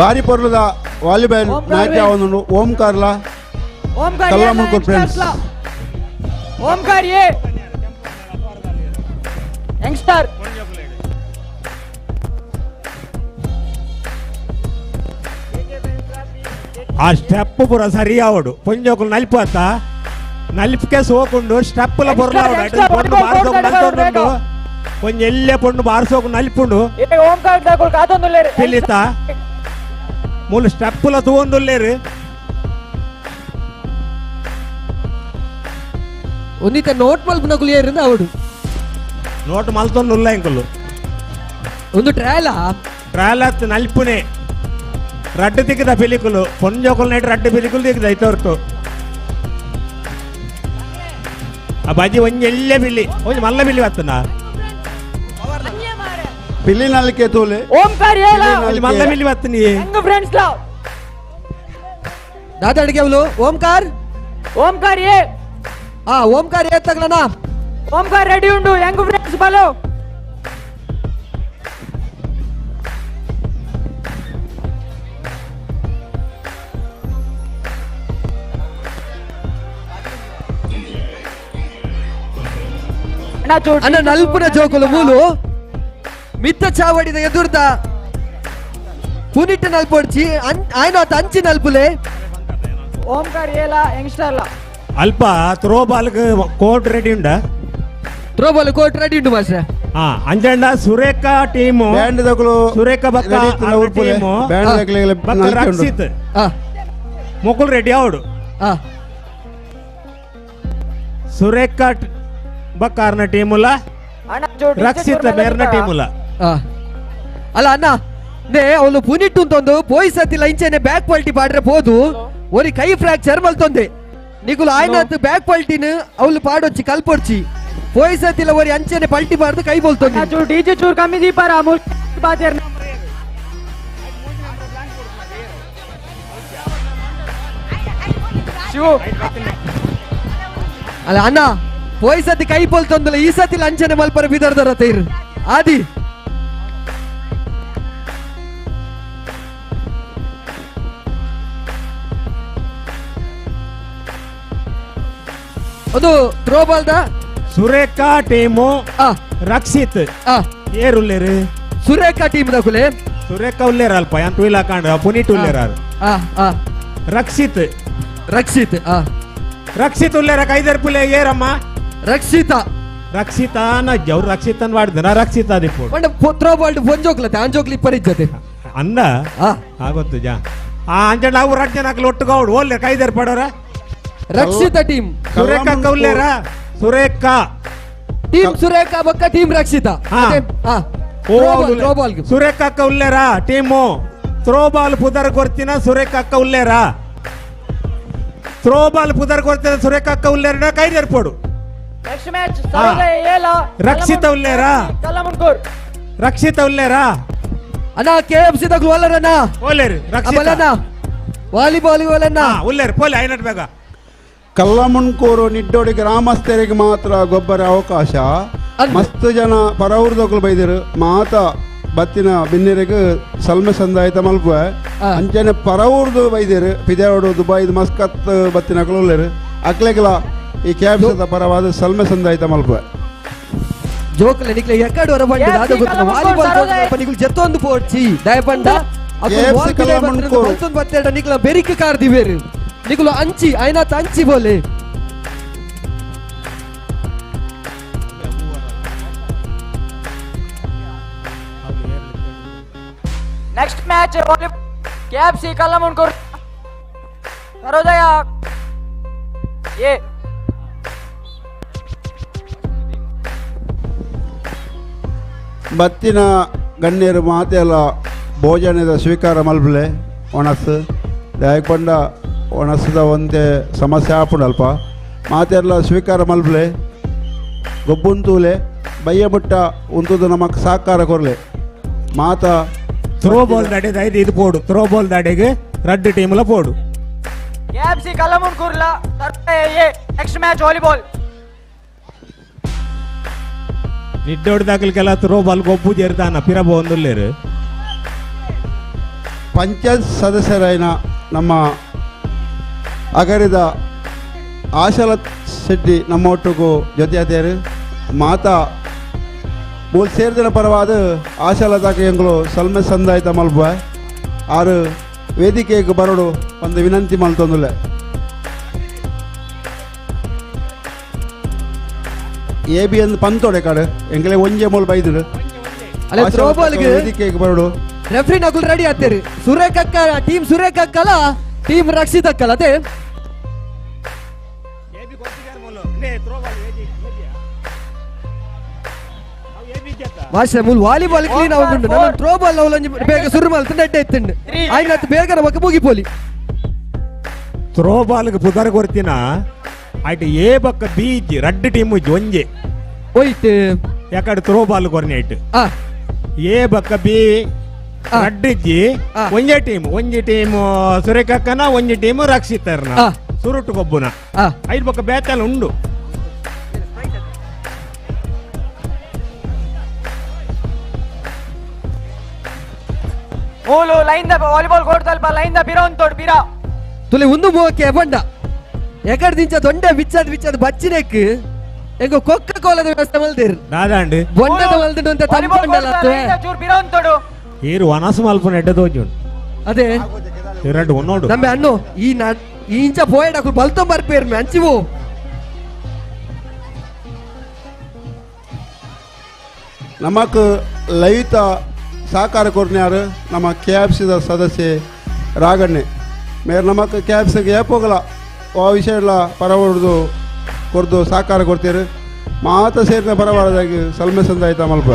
ಬಾರಿ ಪೊರ್ಲುದ ವಾಲಿಬಾಲ್ ಮ್ಯಾಚ್ ಆವೊಂದುಂಡು ಓಂಕಾರ್ಲ Kallamundkur friends.
Omkar A youngster.
ಆ ಸ್ಟೆಪ್ ಪೂರ ಸರಿ ಆವಡು ಪೊಂಜೋಕುಲು ನಲಿಪು ಅತ್ತ ನಲಿಪಿಕೆ ಸೋಕುಂಡು ಸ್ಟೆಪ್ಲ ಬೊರ್ಲಾವಡು ಪೊಣ್ಣು ಬಾರ್ಸೋಕು ನಲ್ತೊಂದುಂಡು ಒಂಜಿ ಎಲ್ಲೆ ಪೊಣ್ಣು ಬಾರ್ಸೋಕು ನಲಿಪುಂಡು ಪಿಲಿತ ಮೂಲು ಸ್ಟೆಪ್ಲ ತೂವೊಂದುಲ್ಲೇರು.
ಒಂದಿತ ನೋಟ್ ಮಲ್ಪುನಕುಲು ಏರಿಂದ ಅವಡು
ನೋಟ್ ಮಲ್ತೊಂದುಲ್ಲ ಇಂಕುಲು
ಒಂದು ಟ್ರಯಲ್
ಟ್ರಯಲ್ ಅತ್ ನಲಿಪುನೆ ರಡ್ಡು ತಿಕ್ಕದ ಪಿಲಿಕುಲು ಪೊಂಜೋಕುಲು ನೈಟ್ ರಡ್ಡು ಪಿಲಿಕುಲು ತಿಕ್ಕದ ಐತೋರ್ತು ಆ ಬಜಿ ಒಂಜಿ ಎಲ್ಲೆ ಬಿಲ್ಲಿ ಒಂಜಿ ಮಲ್ಲ ಬಿಲ್ಲಿ ಬತ್ತನ
ಪಿಲಿ ನಲ್ಕೆ ತೂಲೆ
ಓಂಕಾರ್ ಏಲ
ಒಂಜಿ ಮಲ್ಲ ಬಿಲ್ಲಿ ಬತ್ತನಿ
ಹೆಂಗ ಫ್ರೆಂಡ್ಸ್ ಲಾ
ದಾದ ಅಡಿಗೆ ಅವಳು ಓಂಕಾರ್
ಓಂಕಾರ್ ಎ
ಆ ಓಂಕಾರ್ ಎ ತಗಲನ
ಓಂಕಾರ್ ರೆಡಿ ಉಂಡು ಹೆಂಗ ಫ್ರೆಂಡ್ಸ್ ಬಲೋ
ಅಣ್ಣ ನಲ್ಪುನ ಜೋಕುಲು ಮೂಲು ಮಿತ್ತ ಚಾವಡಿದ ಎದುರ್ದ ಪುನಿಟ್ಟ ನಲ್ಪೊಡ್ಚಿ ಆಯ್ನಾತ ಅಂಚಿ ನಲ್ಪುಲೆ
ಓಂಕಾರ್ ಏಲ ಯಂಗ್ಸ್ಟರ್
ಅಲ್ಪ throw ball court ready ಉಂಡ
throw ball court ready ಉಂಡು ಮಾಸ್ಟರ್.
ಹಾ ಅಂಜಂಡ ಸುರೇಖಾ ಟೀಮ್
ಬ್ಯಾಂಡ್ ದಕುಲು
ಸುರೇಖಾ ಬಕ್ಕ ಟೀಮ್
ಬ್ಯಾಂಡ್ ದಕುಲು
ಬಕ್ಕ ರಕ್ಷಿತ್ ಮುಕುಲ್ ರೆಡಿ ಅವಡು ಸುರೇಖಾ ಬಕ್ಕಾರ್ನ ಟೀಮುಲ ರಕ್ಷಿತ್ ಮೇರ್ನ ಟೀಮುಲ.
ಅಲ್ಲ ಅಣ್ಣ ನೇ ಅವಳು ಪುನಿಟ್ಟು ಅಂತೊಂದು ಪೋಯಿ ಸತಿಲ್ಲ ಇಂಚೆನೆ ಬ್ಯಾಕ್ ಪಲ್ಟಿ ಪಾಡ್ರೆ ಪೋದು ಒರಿ ಕೈ ಫ್ರಾಕ್ಚರ್ ಮಲ್ತೊಂದೆ ನಿಕುಲು ಆಯ್ನಾತ್ ಬ್ಯಾಕ್ ಪಲ್ಟಿನ ಅವಳು ಪಾಡೊಚ್ಚಿ ಕಲ್ಪೊಡ್ಚಿ ಪೋಯಿ ಸತಿಲ್ಲ ಒರಿ ಅಂಚೆನೆ ಪಲ್ಟಿ ಪಾಡ್ದು ಕೈ ಬೋಲ್ತೊಂದೆ.
ಡಿಜೆ ಚೂರ್ ಕಮ್ಮಿ ದೀಪಾರ ಅಮೂಲ್ ಬಾಜರ್ ಶಿವು.
ಅಲ್ಲ ಅಣ್ಣ ಪೋಯಿ ಸತಿ ಕೈ ಬೋಲ್ತೊಂದಲ್ಲ ಈ ಸತಿ ಅಂಚನೆ ಮಲ್ಪರ ಬಿದರ್ದರ ತೈರು ಆದಿ ಒಂದು throw ball the
Surekha team Rakshit ಏರುಲ್ಲೇರು
Surekha team ದಕುಲೆ
Surekha ಉಲ್ಲೇರ ಅಲ್ಪ ಯಾನ್ ತುಯಿಲ ಕಾಂಡ ಪುನೀಟ್ ಉಲ್ಲೇರ ರಕ್ಷಿತ್
ರಕ್ಷಿತ್
ರಕ್ಷಿತ್ ಉಲ್ಲೇರ ಕೈದರ್ಪುಲೆ ಏರಮ್ಮ
ರಕ್ಷಿತಾ
ರಕ್ಷಿತಾ ನಜ್ಜ ಅವ್ರು ರಕ್ಷಿತನ್ ವಾಡ್ದನ ರಕ್ಷಿತಾ ದಿಪ್ಪು
ಪಂಡ ಥ್ರೋ ಬಾಲ್ ಒಂಜೋಕ್ಲತೆ ಆಂಜೋಕ್ಲಿ ಇಪ್ಪರಿಜ್ಜತೆ
ಅಂದ ಆಗೊತ್ತು ಜಾ ಆ ಅಂಜಂಡ ಅವು ರಡ್ ಜನ ಅಕ್ಲು ಒಟ್ಟು ಗೌಡ್ ಓಲ್ಲೆ ಕೈದರ್ ಪಡೋರ
ರಕ್ಷಿತಾ ಟೀಮ್
ಸುರೇಖಾ ಕೌಲ್ಲೇರ ಸುರೇಖಾ
ಟೀಮ್ ಸುರೇಖಾ ಬಕ್ಕ team Rakshita throw ball
Surekha ಕೌಲ್ಲೇರ team throw ball ಪುದರ್ ಕೊರ್ತಿನ ಸುರೇಖಾ ಕೌಲ್ಲೇರ ಥ್ರೋ ಬಾಲ್ ಪುದರ್ ಕೊರ್ತಿನ ಸುರೇಖಾ ಕೌಲ್ಲೇರ ಕೈದರ್ ಪೋಡು
ನೆಕ್ಸ್ಟ್ ಮ್ಯಾಚ್ ಸರೋದಯ ಏಲ
ರಕ್ಷಿತಾ ಉಲ್ಲೇರಾ
ಕಲ್ಲಮುಂಡ್ಕೂರ್
ರಕ್ಷಿತಾ ಉಲ್ಲೇರಾ
ಅಣ್ಣ ಕೆಎಫ್ಸಿ ದಗ್ಲು ಒಲ್ಲರಣ್ಣ
ಓಲೇರು ರಕ್ಷಿತಾ
ವಾಲಿಬಾಲ್ ಒಲ್ಲಣ್ಣ
ಉಲ್ಲೇರು ಪೋಲೆ ಐನಟ್ ಬೇಗ
ಕಲ್ಲಮುಣ್ಕೂರು ನಿಡ್ಡೋಡಿ ಗ್ರಾಮಸ್ಥರಿಗೆ ಮಾತ್ರ ಗೊಬ್ಬರ ಅವಕಾಶ. ಮಸ್ತ್ ಜನ ಪರವೂರ್ದೊಕ್ಲು ಬೈದರು ಮಾತ ಬತ್ತಿನ ಬಿನ್ನಿರಿಗೆ ಸಲ್ಮೆ ಸಂದಾಯಿತ ಮಲ್ಪ ಅಂಚನೆ ಪರವೂರ್ದು ಬೈದಿರು ಪಿದೇವಡು ದುಬೈದು ಮಸ್ಕತ್ ಬತ್ತಿನ ಅಕ್ಲು ಉಲ್ಲೇರು ಅಕ್ಲೆಗ್ಲ ಈ ಕ್ಯಾಬ್ಸದ ಪರವಾದ ಸಲ್ಮೆ ಸಂದಾಯಿತ ಮಲ್ಪ.
ಜೋಕುಲ ನಿಕ್ಲೆ ಎಕ್ಕಡ ವರ ಬಂಡ ದಾದ ಗೊತ್ತು ವಾಲಿಬಾಲ್ ಕೋರ್ಟ್ ನಿಕ್ಲು ಜತ್ತೊಂದು ಪೋಡ್ಚಿ ದಯಪಂಡ ಅಕು ಬತ್ತೆರಡ ನಿಕ್ಲ ಬೆರಿಕ್ ಕಾರ್ದಿವೇರು ನಿಕುಲು ಅಂಚಿ ಐನಾತ ಅಂಚಿ ಬೋಲೆ
next match KFC Kallamundkur Sarvodaya A
ಬತ್ತಿನ ಗಣ್ಯರು ಮಾತೆಲ್ಲ ಭೋಜನದ ಸ್ವೀಕಾರ ಮಲ್ಪಲೆ ಒಣಸು ದಯಪಂಡ ಒಣಸದ ಒಂದೇ ಸಮಸ್ಯೆ ಆಪುಂಡಲ್ಪ ಮಾತೆಲ್ಲ ಸ್ವೀಕಾರ ಮಲ್ಪಲೆ ಗೊಬ್ಬುಂತೂಲೆ ಬಯ್ಯ ಮುಟ್ಟ ಉಂತುದು ನಮಕ್ ಸಾಕಾರ ಕೊರ್ಲೆ ಮಾತಾ
ಥ್ರೋ ಬಾಲ್ ದಾಡೆ ಐದು ಇದು ಪೋಡು ಥ್ರೋ ಬಾಲ್ ದಾಡೆಗೆ ರಡ್ಡು ಟೀಮ್ಲ ಪೋಡು
ಕೆಎಫ್ಸಿ ಕಲ್ಲಮುಂಡ್ಕೂರ್ಲ Sarvodaya A next match volleyball
ನಿಡ್ಡೋಡ್ ದಾಖಲಿಗೆಲ್ಲ throw ball ಗೊಬ್ಬು ಜೇರ್ತಾನ ಪಿರಬ ಒಂದುಲ್ಲೇರು
ಪಂಚಾಯತ್ ಸದಸ್ಯರಾಯಿನ ನಮ್ಮ ಅಗರಿದ ಆಶಲತ್ ಶೆಟ್ಟಿ ನಮ್ಮ ಒಟ್ಟಿಗೂ ಜೊತೆಯಾತೇರು ಮಾತಾ ಮೂಲ ಸೇರಿದಿನ ಪರವಾದ ಆಶಲತಾಕ ಎಂಗಳು ಸಲ್ಮೆ ಸಂದಾಯ್ತ ಮಲ್ಪ ಆರು ವೇದಿಕೆಗೆ ಬರೋಡು ಒಂದು ವಿನಂತಿ ಮಲ್ತೊಂದುಲ್ಲೆ ಎ ಬಿ ಅಂದ್ ಪಂತೋಡೆ ಕಾಡು ಎಂಗಳೇ ಒಂಜೆ ಮೂಲ ಬೈದರು
ಅಲ್ಲೇ ಥ್ರೋ ಬಾಲ್ಗೆ
ವೇದಿಕೆಗೆ ಬರೋಡು
ರೆಫ್ರಿ ನಗುಲ್ ರೆಡಿ ಆಗ್ತೀರಿ ಸುರೇಖಕ್ಕ ಟೀಮ್ ಸುರೇಖಕ್ಕಲ್ಲ ಟೀಮ್ ರಕ್ಷಿತ್ ಅಕ್ಕಲ್ಲ ಅದೇ ಮಾಸ್ಟರ್ ಮೂಲ ವಾಲಿಬಾಲ್ ಕ್ಲೀನ್ ಆಗುಂಡು ನನ್ನ ಥ್ರೋ ಬಾಲ್ ಅವಲಂಜಿ ಬೇಗ ಸುರು ಮಲ್ತು ನೆಡ್ಡೆ ಇತ್ತುಂಡು ಆಯ್ತು ಬೇಗ ನಮಕ್ ಮುಗಿಪೋಲಿ
ಥ್ರೋ ಬಾಲ್ಗೆ ಪುದರ್ ಕೊರ್ತಿನ ಆಯ್ತು ಎ ಬಕ್ಕ ಬಿ ಇಜ್ಜಿ ರಡ್ಡು ಟೀಮ್ ಇಜ್ಜಿ ಒಂಜೆ
ಹೋಯ್ತು
ಯಾಕಡೆ ಥ್ರೋ ಬಾಲ್ ಕೊರ್ನಿ ಐಟ್ ಎ ಬಕ್ಕ ಬಿ ರಡ್ಡು ಇಜ್ಜಿ ಒಂಜೆ ಟೀಮ್ ಒಂಜಿ ಟೀಮ್ ಸುರೇಖಕ್ಕನ ಒಂಜಿ ಟೀಮ್ ರಕ್ಷಿತರ್ನ ಸುರುಟು ಗೊಬ್ಬುನ ಐದು ಬಕ್ಕ ಬೇತಲ್ಲ ಉಂಡು
ಮೂಲು line the volleyball court ಅಲ್ಪ ಲೈನ್ the ಬಿರ ಉಂತೋಡು ಬಿರ
ತುಲಿ ಒಂದು ಮೋಕೆ ಬಂಡ ಎಕಡೆ ದಿಂಚ ದೊಂಡೆ ಬಿಚ್ಚದ್ ಬಿಚ್ಚದ್ ಬಚ್ಚಿನೆಕ್ ಎಂಗೋ ಕೊಕ್ಕ ಕೋಲದ ವ್ಯವಸ್ಥೆ ಮಲ್ದಿರ್
ದಾದಾಂಡ್
ಬೊಂಡದ ಮಲ್ದಿಡ್ ಅಂತ ತಂಪಂಡಲ
ಚೂರು ಬಿರ ಉಂತೋಡು
ಈರು ವನಸು ಮಲ್ಪುನ ಎಡ್ಡೆ ತೋಜುಂಡು
ಅದೇ
ಎರಡು ಒನ್ನೋಡು
ನಮ್ಮೆ ಅಣ್ಣು ಈ ನಾ ಈ ಇಂಚ ಪೋಯಡ್ ಅಕುಲು ಬಲ್ತೊಂಬ ಬರ್ಪೇರ್ ಮೆ ಅಂಚಿವು
ನಮಕ್ ಲೈತ ಸಹಕಾರ ಕೊರ್ನ್ಯಾರು ನಮ್ಮ ಕೆ ಎಫ್ ಸಿದ ಸದಸ್ಯೆ ರಾಗಣ್ಣೆ ಮೇರೆ ನಮಕ್ ಕೆ ಎಫ್ ಸಿಗೆ ಏಪೋಗಲ ಆ ವಿಷಯ ಎಲ್ಲ ಪರವಡ್ದು ಕೊರ್ದು ಸಹಕಾರ ಕೊಡ್ತೀರಿ ಮಾತ ಸೇರಿನ ಪರವಾರದಾಗಿ ಸಲ್ಮೆ ಸಂದಾಯ್ತ ಮಲ್ಪ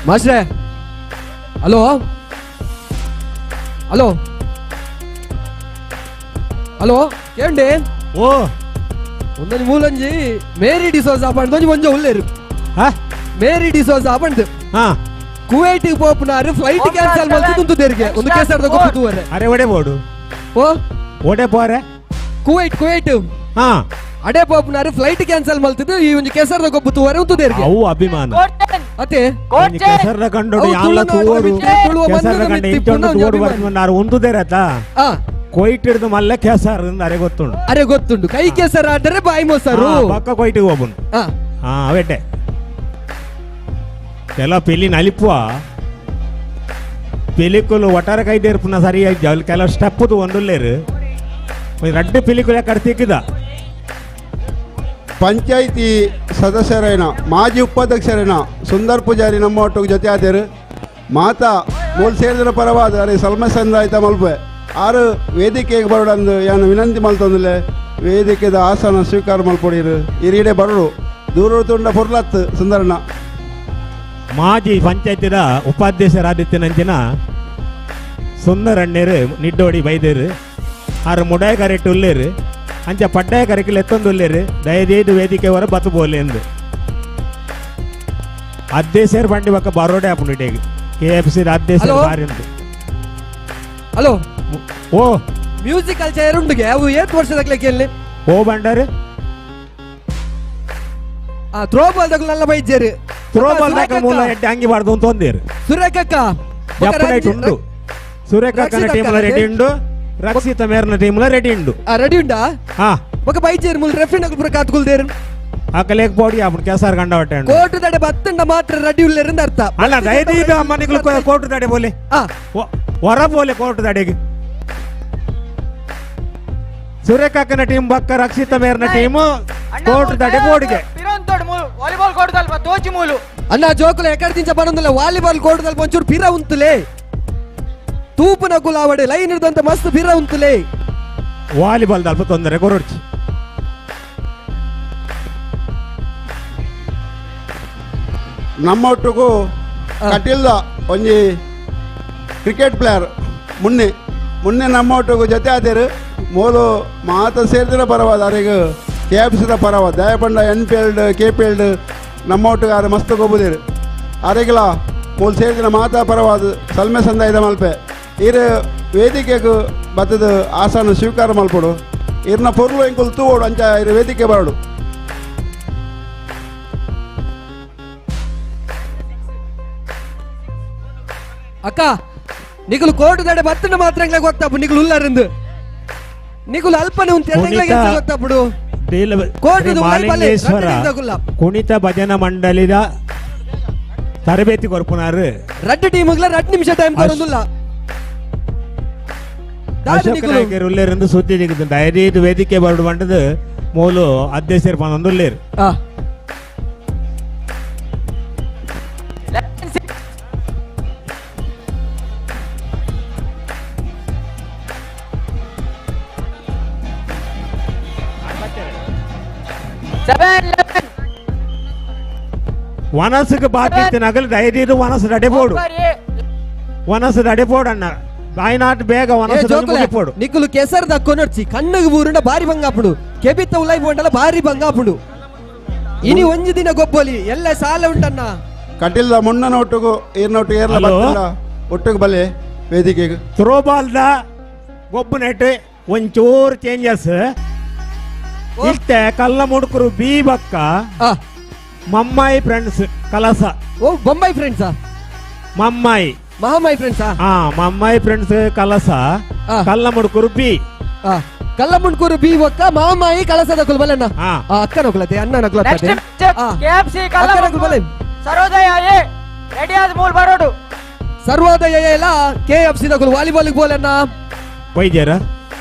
ಮಾಸ್ಟ್ರೆ hello hello hello ಕೇಂಡೆ
ಓ
ಒಂದೊಂದು ಮೂಲಂಜಿ ಮೇರಿ ಡಿಸೋಜಾ ಪಂಡ್ ಒಂಜಿ ಒಂಜಿ ಉಲ್ಲೇರು ಮೇರಿ ಡಿಸೋಜಾ ಪಂಡ್ ಕುವೈಟ್ ಪೋಪುನಾರು ಫ್ಲೈಟ್ ಕ್ಯಾನ್ಸಲ್ ಮಲ್ತು ತುಂತುದೇರಿಗೆ ಒಂದು ಕೇಸರ್ದ ಗೊತ್ತುವರೆ
ಅರೆ ಒಡೆ ಬೋಡು
ಓ
ಒಡೆ ಪೋರೆ
ಕುವೈಟ್ ಕುವೈಟ್
ಹಾ
ಅಡೆ ಪೋಪುನಾರು ಫ್ಲೈಟ್ ಕ್ಯಾನ್ಸಲ್ ಮಲ್ತಿದ್ದು ಈ ಒಂಜಿ ಕೇಸರ್ದ ಗೊಬ್ಬುತ್ತುವರೆ ಉಂತುದೇರಿಗೆ
ಅವು ಅಭಿಮಾನ
ಅತೆ
ಕೆಸರ್ದ ಕಂಡೋಡು ಯಾನ್ಲ ತೂವೊಡು ಕೆಸರ್ದ ಕಂಡ ಇಂಚೊಂಡು ತೂವೊಡು ಬರ್ಪುನಾರು ಉಂತುದೇರತ ಕೊಯ್ಟ್ ಹಿಡ್ದು ಮಲ್ಲ ಕೆಸರ್ ಅರೆ ಗೊತ್ತುಂಡು
ಅರೆ ಗೊತ್ತುಂಡು ಕೈ ಕೆಸರು ಆದರೆ ಬಾಯಿ ಮೊಸರು
ಪಕ್ಕ ಕೊಯ್ಟಿಗೆ ಹೋಗುನು ಹಾ ಅವೆಟ್ಟೆ ಕೆಲ ಪಿಲಿ ನಲಿಪುವ ಪಿಲಿಕುಲು ಒಟ್ಟಾರೆ ಕೈ ದೇರ್ಪುನ ಸರಿಯಾಗಿ ಅಲ್ಲಿ ಕೆಲವು ಸ್ಟೆಪ್ಪುದು ಒಂದುಲ್ಲೇರು ರಡ್ಡು ಪಿಲಿಕುಲ ಕಡ್ತಿಕ್ಕಿದ
ಪಂಚಾಯಿತಿ ಸದಸ್ಯರೇನ ಮಾಜಿ ಉಪಾಧ್ಯಕ್ಷರೇನ ಸುಂದರ್ ಪೂಜಾರಿ ನಮ್ಮ ಒಟ್ಟಿಗೆ ಜೊತೆ ಆದೇರು ಮಾತಾ ಮೂಲ ಸೇರಿದ ಪರವಾದ ಅರೆ ಸಲ್ಮೆ ಸಂದಾಯ್ತ ಮಲ್ಪೆ ಆರು ವೇದಿಕೆಗೆ ಬರೋಡಂದು ಯಾನು ವಿನಂತಿ ಮಲ್ತೊಂದಿಲ್ಲ ವೇದಿಕೆದ ಆಸನ ಸ್ವೀಕಾರ ಮಲ್ಪೊಡಿರು ಇರೀಡೆ ಬರೋಡು ದೂರ ತುಂಡ ಪೊರ್ಲತ್ತು ಸುಂದರಣ್ಣ
ಮಾಜಿ ಪಂಚಾಯತಿದ ಉಪಾಧ್ಯಕ್ಷರಾದಿತ್ಯನಂಚಿನ ಸುಂದರಣ್ಣೇರು ನಿಡ್ಡೋಡಿ ಬೈದೇರು ಆರು ಮುಡಾಯ ಕರೆಕ್ಟ್ ಉಲ್ಲೇರು ಅಂಚ ಪಡ್ಡಾಯ ಕರೆಕ್ಲ್ ಎತ್ತೊಂದು ಉಲ್ಲೇರು ದಯದೇದು ವೇದಿಕೆ ವರ ಬತ್ತು ಬೋಲೆ ಎಂದು ಅದ್ದೇಸೇರು ಬಂಡಿ ಬಕ್ಕ ಬರೋಡೆ ಆಪುಂಡು K F C ಅದ್ದೇಸೇರು ಬಾರಿ ಉಂಟು
ಹಲೋ
ಓ
ಮ್ಯೂಸಿಕಲ್ ಚೇರ್ ಉಂಡುಗೆ ಅವು ಏತ್ ವರ್ಷದ ಕೇಳಿ
ಓ ಬಂಡಾರು
ಆ ಥ್ರೋ ಬಾಲ್ ದಗ್ಲು ನಲ್ಲ ಬೈಜೇರು
ಥ್ರೋ ಬಾಲ್ ದಾಕ ಮೂಲ ಎಡ್ಡೆ ಅಂಗಿ ಬಾರ್ದು ಅಂತ ಒಂದೇರು
ಸುರೇಖಕ್ಕ
ಜಪ್ಪುನೈಟ್ ಉಂಡು. ಸುರೇಖ ಟೀಮ್ ರೆಡಿ ಉಂಡು ರಕ್ಷಿತ ಮೇರ್ನ ಟೀಮ್ ರೆಡಿ ಉಂಡು
ರೆಡಿ ಉಂಡಾ
ಹಾ
ఒక ಬೈಚೇರು ಮುಲ್ ರೆಫ್ರಿ ನಗು ಪುರ ಕಾತ್ಕೊಲ್ದೇರು
ಆಕಲೇಕ್ ಬಾಡಿ ಅప్పుడు ಕೆಸಾರ್ ಗಂಡ ಹೊಟ್ಟೆ
ಕೋಟು ದಡೆ ಬತ್ತಂಡ ಮಾತ್ರ ರೆಡಿ ಉಲ್ಲೇರಿಂದ ಅರ್ಥ
ಅಲ್ಲ ದಯದೀದ ಅಮ್ಮನಿಗಳು ಕೋಟು ದಡೆ ಬೋಲೆ ಹೊರ ಬೋಲೆ ಕೋಟು ದಡೆಗೆ ಸುರೇಖಕ್ಕನ ಟೀಮ್ ಬಕ್ಕ ರಕ್ಷಿತ ಮೇರ್ನ ಟೀಮ್ ಕೋಟು ದಡೆ ಬೋರ್ಡ್ಗೆ
ವಾಲಿಬಾಲ್ ಕೋಟು ತೋಚಿ ಮೂಲು
ಅಣ್ಣ ಜೋಕುಲ ಎಕಡೆ ಪನೊಂದುಲ್ಲ ವಾಲಿಬಾಲ್ ಕೋಟು ದಲ್ಪ ಒಂಚೂರು ಪಿರ ಉಂತುಲೆ ತೂಪುನ ಕುಲಾವಡೆ ಲೈನ್ ಹಿಡಿದಂತ ಮಸ್ತ್ ಪಿರ ಉಂತುಲೆ
ವಾಲಿಬಾಲ್ ದಲ್ಪ ತೊಂದರೆ ಕೊರೊಡ್ಚಿ
ನಮ್ಮ ಒಟ್ಟಿಗೂ ಕಟೀಲ್ದ ಒಂಜಿ ಕ್ರಿಕೆಟ್ ಪ್ಲೇಯರ್ ಮುನ್ನೆ ಮುನ್ನೆ ನಮ್ಮ ಒಟ್ಟಿಗೂ ಜೊತೆ ಆದೇರು ಮೂಲು ಮಾತ ಸೇರಿದ್ರೆ ಪರವಾದ ಅರೆಗ್ ಕೆ ಎಫ್ ಸಿದ ಪರವಾದ ದಯಪಂಡ N P L K P L ನಮ್ಮ ಒಟ್ಟಿಗೆ ಆರೆ ಮಸ್ತ್ ಗೊಬ್ಬುದೇರು ಅರೆಗ್ಲ ಮೂಲು ಸೇರಿದಿನ ಮಾತಾ ಪರವಾದ ಸಲ್ಮೆ ಸಂದಾಯದ ಮಲ್ಪೆ ಇರು ವೇದಿಕೆಗೆ ಬತ್ತದ ಆಸನ ಸ್ವೀಕಾರ ಮಲ್ಪಡು ಇರ್ನ ಪೊರ್ಲು ಎಂಕುಲು ತೂವೋಡು ಅಂಚ ಇರು ವೇದಿಕೆ ಬರಡು.
ಅಕ್ಕ ನಿಗುಲು ಕೋಟು ದಡೆ ಬತ್ತನ ಮಾತ್ರ ಎಂಗ್ಲ ಗೊತ್ತಾಪು ನಿಗುಲು ಉಲ್ಲರಿಂದು ನಿಗುಲು ಅಲ್ಪನೆ ಉಂಟು ಎಂಗ್ಲ ಗೊತ್ತಾಪುಡು
ಮಾಲಿಂಗೇಶ್ವರ ಕುಣಿತ ಭಜನಾ ಮಂಡಳಿದ ತರಬೇತಿ ಕೊರ್ಪುನಾರು
ರಡ್ಡು ಟೀಮ್ಗಳ 2 ನಿಮಿಷ ಟೈಮ್ ಕೊರೊಂದುಲ್ಲ
ಅಶೋಕ್ ನಾಯಕರು ಉಲ್ಲೇರಿಂದ ಸುದ್ದಿ ದಿಕ್ಕುದುಂಡು ಐದು ವೇದಿಕೆ ಬರಡು ಬಂಡದು ಮೂಲು ಅಧ್ಯಕ್ಷರು ಪಂದೊಂದು ಉಲ್ಲೇರು. ವನಸ್ಸಿಗೆ ಬಾಕಿ ನಗಲು ದಯದೀದು ವನಸ್ಸು ದಡೆಬೋಡು ವನಸ್ಸು ದಡೆಬೋಡು ಅಣ್ಣ ಬಾಯ್ನಾಟ್ ಬೇಗ ವನಸ್ಸು ಮುಗಿಪೋಡು.
ನಿಕ್ಕುಲು ಕೆಸರು ದಕ್ಕೊನೊಡ್ಚಿ ಕಣ್ಣಗೆ ಬೂರುಂಡ ಬಾರಿ ಬಂಗಾಪುಡು ಕೆಬಿತ್ತ ಉಲೈ ಬೋಂಡಲ ಬಾರಿ ಬಂಗಾಪುಡು ಇನಿ ಒಂಜಿ ದಿನ ಗೊಬ್ಬಲಿ ಎಲ್ಲ ಸಾಲ ಉಂಟಣ್ಣ
ಕಟಿಲ್ದ ಮುಣ್ಣನ ಒಟ್ಟುಗು ಏರ್ನೊಟ್ಟು ಏರ್ಲ ಬತ್ತಲ್ಲ ಒಟ್ಟುಗು ಬಲೆ ವೇದಿಕೆಗೆ
ಥ್ರೋಬಾಲ್ದ ಗೊಬ್ಬು ನೆಟ್ ಒಂಚೂರು ಚೇಂಜಸ್ ಇತ್ತೆ ಕಲ್ಲ ಮುಡುಕರು ಬಿ ಬಕ್ಕ ಮಮ್ಮಾಯಿ ಫ್ರೆಂಡ್ಸ್ ಕಲಸ.
ಓ ಬೊಂಬೈ ಫ್ರೆಂಡ್ಸ್
ಮಮ್ಮಾಯಿ
ಮಹಾಮಾಯಿ ಫ್ರೆಂಡ್ಸ್
ಹಾ ಮಮ್ಮಾಯಿ ಫ್ರೆಂಡ್ಸ್ ಕಲಸ ಕಲ್ಲ ಮುಡುಕರು ಬಿ
ಕಲ್ಲ ಮುಡುಕರು ಬಿ ಒಕ್ಕ ಮಹಾಮಾಯಿ ಕಲಸದ ಕುಲ್ಬಲಣ್ಣ ಅಕ್ಕನ ಕುಲತೆ ಅಣ್ಣನ ಕುಲತೆ
ಕೆಎಫ್ಸಿ ಕಲ್ಲ
ಬಲೆ
ಸರ್ವೋದಯ ಎ ರೆಡಿ ಆದ ಮೂಲ ಬರೋಡು
ಸರ್ವೋದಯ ಎಲ್ಲ ಕೆಎಫ್ಸಿ ದಕುಲು ವಾಲಿಬಾಲ್ ಬೋಲಣ್ಣ
ವೈದ್ಯರ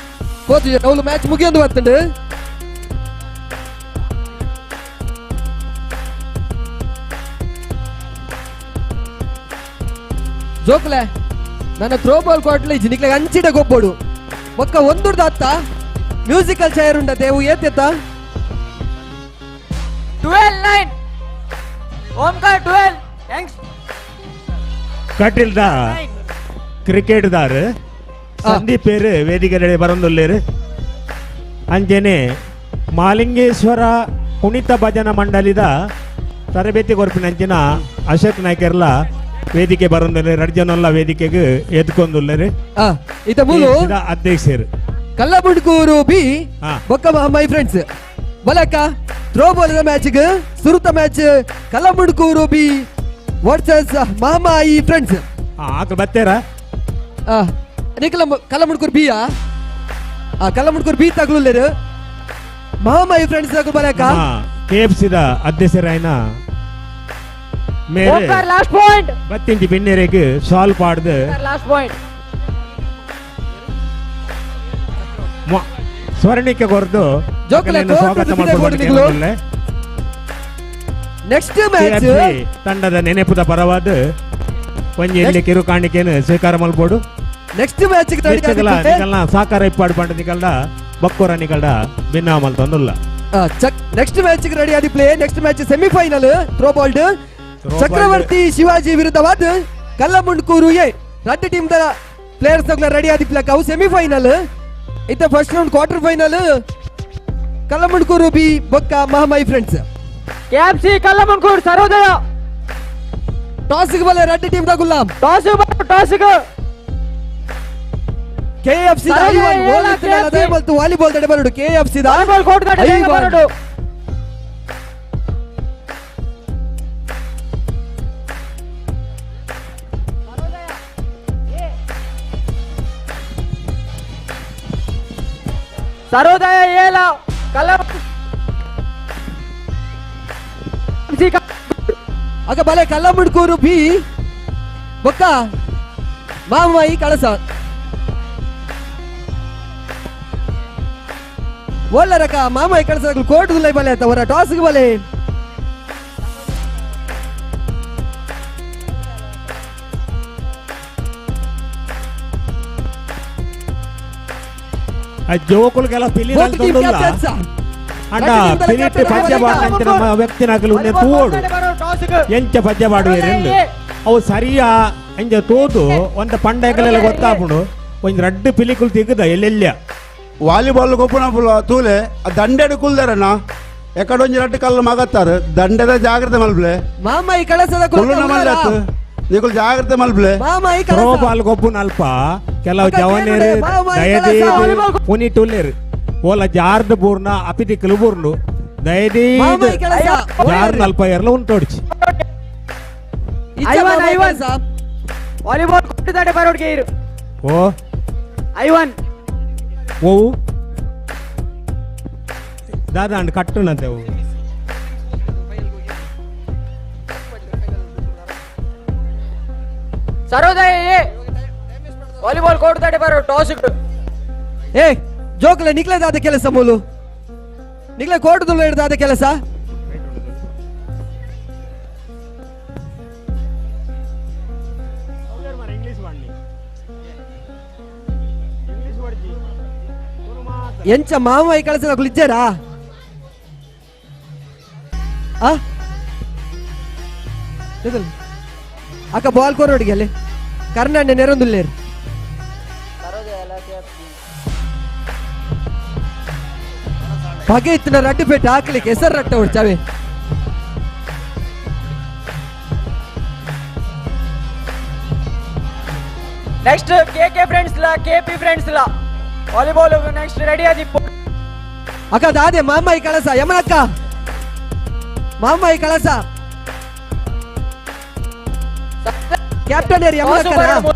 ಕೋಚ್ ಅವಳು ಮ್ಯಾಚ್ ಮುಗಿಯೊಂದು ಬರ್ತಂಡು. ಜೋಕ್ಲೆ ನನ್ನ ಥ್ರೋಬಾಲ್ ಕ್ವಾಟ್ಲೆ ಇಜ್ಜಿ ನಿಕ್ಲೆ ಅಂಚಿಡ ಗೊಬ್ಬೋಡು ಒಕ್ಕ ಒಂದುರ್ದ ಅತ್ತ ಮ್ಯೂಸಿಕಲ್ ಚೇರ್ ಉಂಡ ದೇವು ಏತೆತ್ತ
12-9 ಓಂಕಾರ 12 thanks
ಕಟೀಲ್ದ ಕ್ರಿಕೆಟ್ದಾರ್ ಸಂದೀಪ್ പേര് ವೇದಿಕೆ ಬರಂದುಲ್ಲೇರು. ಅಂಜನೆ ಮಾಲಿಂಗೇಶ್ವರ ಕುಣಿತ ಭಜನಾ ಮಂಡಳಿದ ತರಬೇತಿ ಕೊರ್ಪಿನಂಚಿನ ಅಶೋಕ್ ನಾಯ್ಕರ್ಲ ವೇದಿಕೆ ಬರಂದುಲ್ಲೇರು. ಎರಡು ಜನಲ್ಲ ವೇದಿಕೆಗೆ ಎದ್ಕೊಂದುಲ್ಲೇರು.
ಇತ ಮೂಲು
ಅಧ್ಯಕ್ಷರು
ಕಲ್ಲಬುಡ್ಕೂರು ಬಿ ಬೊಕ್ಕ my friends ಬಲಕ ಥ್ರೋಬಾಲ್ ಮ್ಯಾಚ್ಗೆ ಸುರುತ match Kallamudkur B versus Mahamayi friends.
ಆಕ ಬತ್ತೇರ
ನಿಖಲ ಕಲ್ಲಮುಡ್ಕೂರು ಬಿಯಾ ಕಲ್ಲಮುಡ್ಕೂರು ಬಿ ತಗುಲೇರು ಮಹಾಮಾಯಿ ಫ್ರೆಂಡ್ಸ್ ತಗಲು ಬಲಕ
ಕೆಎಫ್ಸಿದ ಅಧ್ಯಕ್ಷರಾಯನ ಮೇರೆ
ಲಾಸ್ಟ್ ಪಾಯಿಂಟ್
ಬತ್ತಿಂಚಿ ಬಿನ್ನೆರೆಗೆ ಸಾಲ್ ಪಾಡ್ದು
ಲಾಸ್ಟ್ ಪಾಯಿಂಟ್
ಸ್ವರ್ಣಿಕೆ ಕೊರದು ಸ್ವಾಗತ ಮಾಡಿಕೊಳ್ಳೆ.
ನೆಕ್ಸ್ಟ್ ಮ್ಯಾಚ್
ತಂಡದ ನೆನಪುದ ಪರವಾದ ಒಂಜಿ ಎಲ್ಲಿ ಕಿರು ಕಾಣಿಕೆಯನ್ನು ಸ್ವೀಕಾರ ಮಲ್ಪೋಡು.
ನೆಕ್ಸ್ಟ್ ಮ್ಯಾಚ್
ಸಾಕಾರ ಇಪ್ಪಾಡು ಪಂಡ ನಿಕಲ್ಡ ಬಕ್ಕೋರ ನಿಕಲ್ಡ ಭಿನ್ನ ಮಲ್ತೊಂದುಲ್ಲ.
ನೆಕ್ಸ್ಟ್ ಮ್ಯಾಚ್ ರೆಡಿ ಆದಿ play. Next match semifinal throw ball Chakravarthy Shivaji ವಿರುದ್ಧವಾದ ಕಲ್ಲಮುಂಡ್ಕೂರು ಎ ರಡ್ಡು team the players ready Adi pluck ಅವು ಸೆಮಿಫೈನಲ್ ಇತ್ತ first round quarter final Kallamundkur B ಬೊಕ್ಕ ಮಹಾಮಾಯಿ ಫ್ರೆಂಡ್ಸ್.
ಕೆಎಫ್ಸಿ ಕಲ್ಲಮುಂಡ್ಕೂರು ಸರ್ವೋದಯ
ಟಾಸ್ ಬಲೆ ರಡ್ಡು team the Ghulam
toss toss
KFC volleyball ತಡೆ ಬರಡು KFC
volleyball court ತಡೆ ಬರಡು. Sarvodaya ಏಲ ಕಲ್ಲ
ಅಗ ಬಲೆ ಕಲ್ಲಮುಡ್ಕೂರು ಬಿ ಬೊಕ್ಕ ಮಾಮಾಯಿ ಕಳಸ ಓಲ್ಲರಕ ಮಾಮಾಯಿ ಕಳಸ ಕೋರ್ಟ್ ದುಲ್ಲೈ ಬಲೆ ಆತ ಹೊರ ಟಾಸ್ಗೆ ಬಲೆ
ಆ ಜೋಕುಲ್ಗೆಲ್ಲ ಪಿಲಿ ಅಣ್ಣ ಪಿಲಿಟ್ಟು ಪದ್ಯ ಪಾಡಂತ ನಮ್ಮ ವ್ಯಕ್ತಿನಾಗಲು ಉನ್ನೆ ತೂವೋಡು ಎಂಚ ಪದ್ಯ ಪಾಡುವೇರೆಂದು ಅವು ಸರಿಯಾ ಎಂಚ ತೂದು ಒಂದ ಪಂಡಗಲೆಲ್ಲ ಗೊತ್ತಾಪುಂಡು ಒಂಜಿ ರಡ್ಡು ಪಿಲಿಕುಲು ತಿಗ್ಗದ ಎಲ್ಲೆಲ್ಲ
ವಾಲಿಬಾಲ್ ಗೊಬ್ಬನ ಪುಲ ತೂಲೆ ಆ ದಂಡೆಡು ಕುಲ್ದಾರಣ್ಣ ಎಕಡೊಂಜಿ ರಡ್ಡು ಕಲ್ಲು ಮಗತ್ತಾರು ದಂಡೆದ ಜಾಗ್ರತೆ ಮಲ್ಪ್ಲೆ
ಮಾಮಾಯಿ ಕಳಸದ
ಕುಲ್ಲು ಮಲ್ಲಾತು ನಿಕುಲು ಜಾಗ್ರತೆ ಮಲ್ಪ್ಲೆ
ಮಾಮಾಯಿ
ಥ್ರೋ ಬಾಲ್ ಗೊಬ್ಬುನ ಅಲ್ಪ ಕೆಲವು ಜವನೇರು ದಯದೀದು ಪುನಿಟುಲ್ಲೇರು ಓಲ ಜಾರ್ದ ಬೂರ್ನ ಅಪಿದಿಕ್ಕಲು ಬೂರ್ನು ದಯದೀದು ಜಾರ್ನ ಅಲ್ಪ ಎರ್ಲ ಉಂಟೋಡ್ಚಿ
Ivan Ivan volleyball ಕೊಟ್ಟಿದ್ದಾರೆ ಬರೋಡ್ಗೆ ಇರು
ಓ
ಐವನ್
ಓ ದಾದಾ ಅಂಡ್ ಕಟ್ಟುನಂತೆ ಅವು
ಸರೋದಯ A volleyball court ದಾಡೆ ಬರೋ ಟಾಸ್
ಏ ಜೋಕ್ಲೆ ನಿಕ್ಲೆದಾದ ಕೆಲಸ ಮೂಲು ನಿಕ್ಲೆ ಕೋಟುದುಲ್ಲ ಹಿಡ್ದಾದ ಕೆಲಸ ಎಂಚ ಮಾಮಾಯಿ ಕಳಸದ ಕುಲಿಜ್ಜಾರಾ ಆ ಅಕ್ಕ ಬಾಲ್ ಕೋರೋಡಿಗೆ ಅಲ್ಲಿ ಕರ್ನಾಂಡೆ ನೆರೊಂದುಲ್ಲೇರು ಪಗೆ ಇತ್ತಿನ ರಡ್ಡು ಪೇಟೆ ಹಾಕ್ಲಿಕ್ಕೆ ಹೆಸರು ರಟ್ಟ ಚಾವೆ
next K K friends ಲಾ K P friends ಲಾ volleyball next ready ಆದಿಪ್ಪು
ಅಕ್ಕ ದಾದೆ ಮಾಮಾಯಿ ಕಳಸ ಯಮನಕ್ಕ ಮಾಮಾಯಿ ಕಳಸ ಕ್ಯಾಪ್ಟನ್ ಯಾರು ಯಮನಕ್ಕ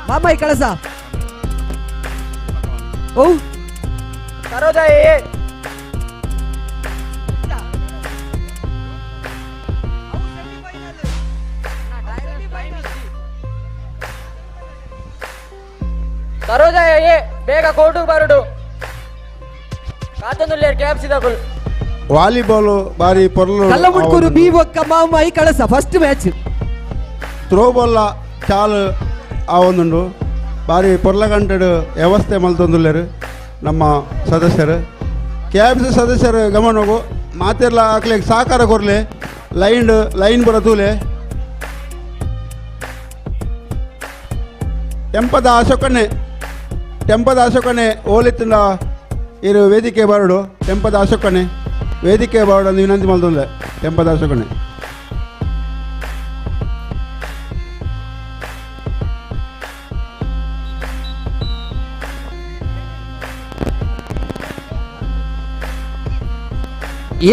ಮಾಮಾಯಿ ಕಳಸ ಓ
ಸರೋದಯ ಎ ಸರೋದಯ ಎ ಬೇಗ ಕೋರ್ಟು ಬರಡು ಕಾತನುಲ್ಲೇರ್ ಕ್ಯಾಪ್ಸಿದಗುಲ್
ವಾಲಿಬಾಲ್ ಬಾರಿ ಪೊರ್ಲು
ಕಲ್ಲಮುಡ್ಕೂರು ಬಿ ಒಕ್ಕ ಮಾಮಾಯಿ ಕಳಸ first match
throw ball ಚಾಲು ಆವೊಂದುಂಡು ಬಾರಿ ಪೊರ್ಲಗಂಟೆಡು ವ್ಯವಸ್ಥೆ ಮಲ್ತೊಂದುಲ್ಲೇರು ನಮ್ಮ ಸದಸ್ಯರು ಕ್ಯಾಬ್ಸ್ ಸದಸ್ಯರು ಗಮನಗು ಮಾತೆಲ್ಲ ಹಾಕ್ಲಿಕ್ಕೆ ಸಹಕಾರ ಕೊರ್ಲೆ ಲೈನ್ ಲೈನ್ ಬರ ತೂಲೆ ಟೆಂಪದ ಅಶೋಕಣ್ಣೆ ಟೆಂಪದ ಅಶೋಕಣ್ಣೆ ಓಲಿತ್ತಿಂದ ಇರು ವೇದಿಕೆ ಬರಡು ಟೆಂಪದ ಅಶೋಕಣ್ಣೆ ವೇದಿಕೆ ಬರಡು ಅಂತ ವಿನಂತಿ ಮಲ್ತೊಂದೆ ಟೆಂಪದ ಅಶೋಕಣ್ಣೆ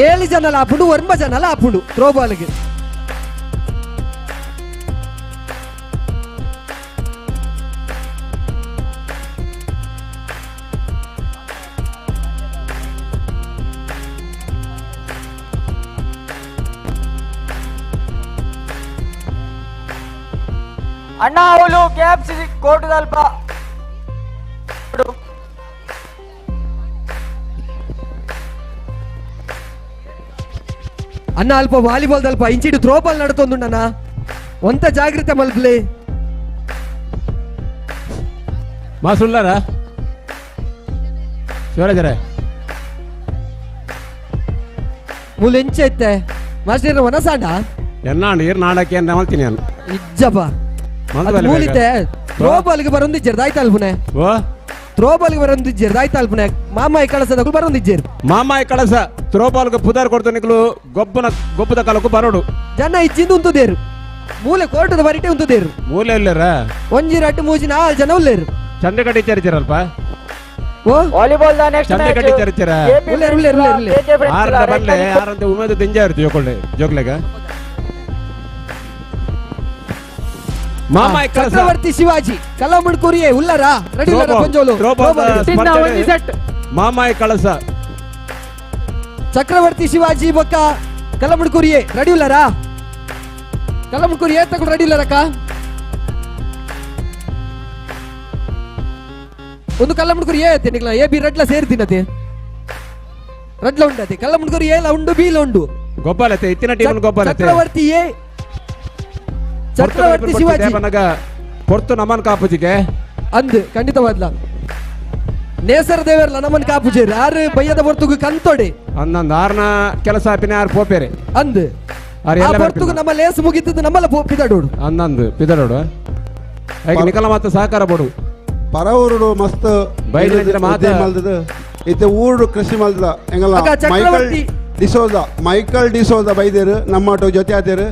ಏಳು ಜನ ಆಪುಂಡು ಒಂಬ ಜನ ಆಪುಂಡು ಥ್ರೋ ಬಾಲ್ಗೆ
ಅಣ್ಣ ಅವಳು ಕ್ಯಾಪ್ಸ್ ಕೋಟದಲ್ಪ
ಅಣ್ಣ ಅಲ್ಪ ವಾಲಿಬಾಲ್ ಅಲ್ಪ ಇಂಚಿಡು ಥ್ರೋ ಬಾಲ್ ನಡ್ತೊಂದುಂಡಣ್ಣ ಒಂತ ಜಾಗ್ರತೆ ಮಲ್ಪ್ಲೆ
ಮಾಸುಲ್ಲಾರ ಶಿವರಾಜರೇ
ಮೂಲ ಎಂಚ ಇತ್ತೆ ಮಾಸ್ಟರ್ ವನಸಾಂಡ
ಎನ್ನಾಂಡು ಇರ್ ನಾಡಕ್ಕೆ ಅಂತ ಮಲ್ತೀನಿ ನಾನು
ಇಜ್ಜಪ್ಪ ಮೂಲಿತೆ ಥ್ರೋ ಬಾಲ್ಗೆ ಬರೊಂದಿಜ್ಜೆರ್ ದಾಯ್ತ ಅಲ್ಪುನೆ
ಓ
ಥ್ರೋ ಬಾಲ್ಗೆ ಬರೊಂದಿಜ್ಜೆರ್ ದಾಯ್ತ ಅಲ್ಪುನೆ ಮಾಮಾಯಿ ಕಳಸದಗಳು ಬರೊಂದಿಜ್ಜೆರ್
ಮಾಮಾಯಿ ಕಳಸ ಥ್ರೋ ಬಾಲ್ಗೆ ಪುದಾರ್ ಕೊಡ್ತು ನಿಕ್ಲು ಗೊಬ್ಬನ ಗೊಬ್ಬದ ಕಾಲಕ್ಕೂ ಬರೋಡು
ಜನ ಇಜ್ಜಿಂದ ಉಂತುದೇರು ಮೂಲೆ ಕೋರ್ಟದ ಬರಿಟೆ ಉಂತುದೇರು
ಮೂಲೆ ಇಲ್ಲರ
ಒಂಜಿ ರಟ್ಟು ಮೂಜಿ ನಾಲ್ ಜನ ಉಲ್ಲೇರು
ಚಂದ್ರಕಟ್ಟಿ ಟೀಚರ್
ಓ
volleyball the next
Chandrakatti
match
teacher
ಉಲ್ಲೇರು ಉಲ್ಲೇರು ಉಲ್ಲೇರು
ಆರಂದ ಬಲ್ಲೆ ಆರಂದ ಉಮೇದ ದಿಂಜ ಇರ್ತು ಜೋಕೊಳ್ಳೆ ಜೋಗ್ಲೆಗ ಮಾಮಾಯಿ ಕಳಸ
ಚಕ್ರವರ್ತಿ ಶಿವಾಜಿ ಕಲ್ಲಮುಡ್ಕೂರಿಯೇ ಉಲ್ಲರ ರೆಡಿ ಉಲ್ಲರ ಕೊಂಜೋಲು
ಥ್ರೋ ಬಾಲ್
ಒಂಜಿ set
Mamayi Kalasa
Chakravarthy Shivaji ಬೊಕ್ಕ ಕಲ್ಲಮುಡ್ಕೂರಿಯೇ ರೆಡಿ ಉಲ್ಲಾರಾ ಕಲ್ಲಮುಡ್ಕೂರಿ ಏ ತಗೊಂಡು ರೆಡಿ ಉಲ್ಲಾರಕ್ಕ ಒಂದು ಕಲ್ಲಮುಡ್ಕೂರಿ ಏ ಐತೆ ನಿಕ್ಲ ಎ ಬಿ ರಡ್ಲ ಸೇರ್ತಿನತೆ ರಡ್ಲ ಉಂಡತೆ ಕಲ್ಲಮುಡ್ಕೂರಿ ಏ ಲ ಉಂಡು ಬಿ ಲ ಉಂಡು
ಗೊಬ್ಬಲತೆ ಇತ್ತಿನ ಟೀಮ್ ಗೊಬ್ಬಲತೆ
ಚಕ್ರವರ್ತಿ ಎ ಚಕ್ರವರ್ತಿ ಶಿವಾಜಿ
ಪೊರ್ತು ನಮನ್ ಕಾಪುಜಿಗೆ
ಅಂದ್ ಖಂಡಿತವಾದ್ಲ ನೇಸರ ದೇವರ್ಲ ನಮನ್ ಕಾಪುಜೇರು ಆರು ಬಯ್ಯದ ಪೊರ್ತುಗು ಕಂತೊಡೆ
ಅಂದಂದು ಆರ್ನ ಕೆಲಸ ಆಪಿನ ಆರು ಪೋಪೇರೆ
ಅಂದ್
ಆರು
ಆ
ಎಲ್ಲ
ಪೊರ್ತುಗು ನಮ್ಮ ಲೇಸ್ ಮುಗಿತದ್ದು ನಮ್ಮಲ್ಲ ಪಿದಡೋಡು
ಅಂದಂದು ಪಿದಡೋಡು ಹಾಗೆ ನಿಕಲ ಮಾತ್ರ ಸಹಕಾರ ಬೋಡು
ಪರವೂರುಡು ಮಸ್ತ್
ಬೈಲಿನ ಮಾತ
ಮಲ್ದದು ಇತ್ತೆ ಊರುಡು ಕೃಷಿ ಮಲ್ದದ ಎಂಗಲ
ಅಕ್ಕ,
ಮೈಕಲ್
ಚಕ್ರವರ್ತಿ.
ಡಿಸೋಜ ಮೈಕಲ್ ಡಿಸೋಜ ಬೈದೇರು ನಮ್ಮ ಜೊತೆ ಆತೇರು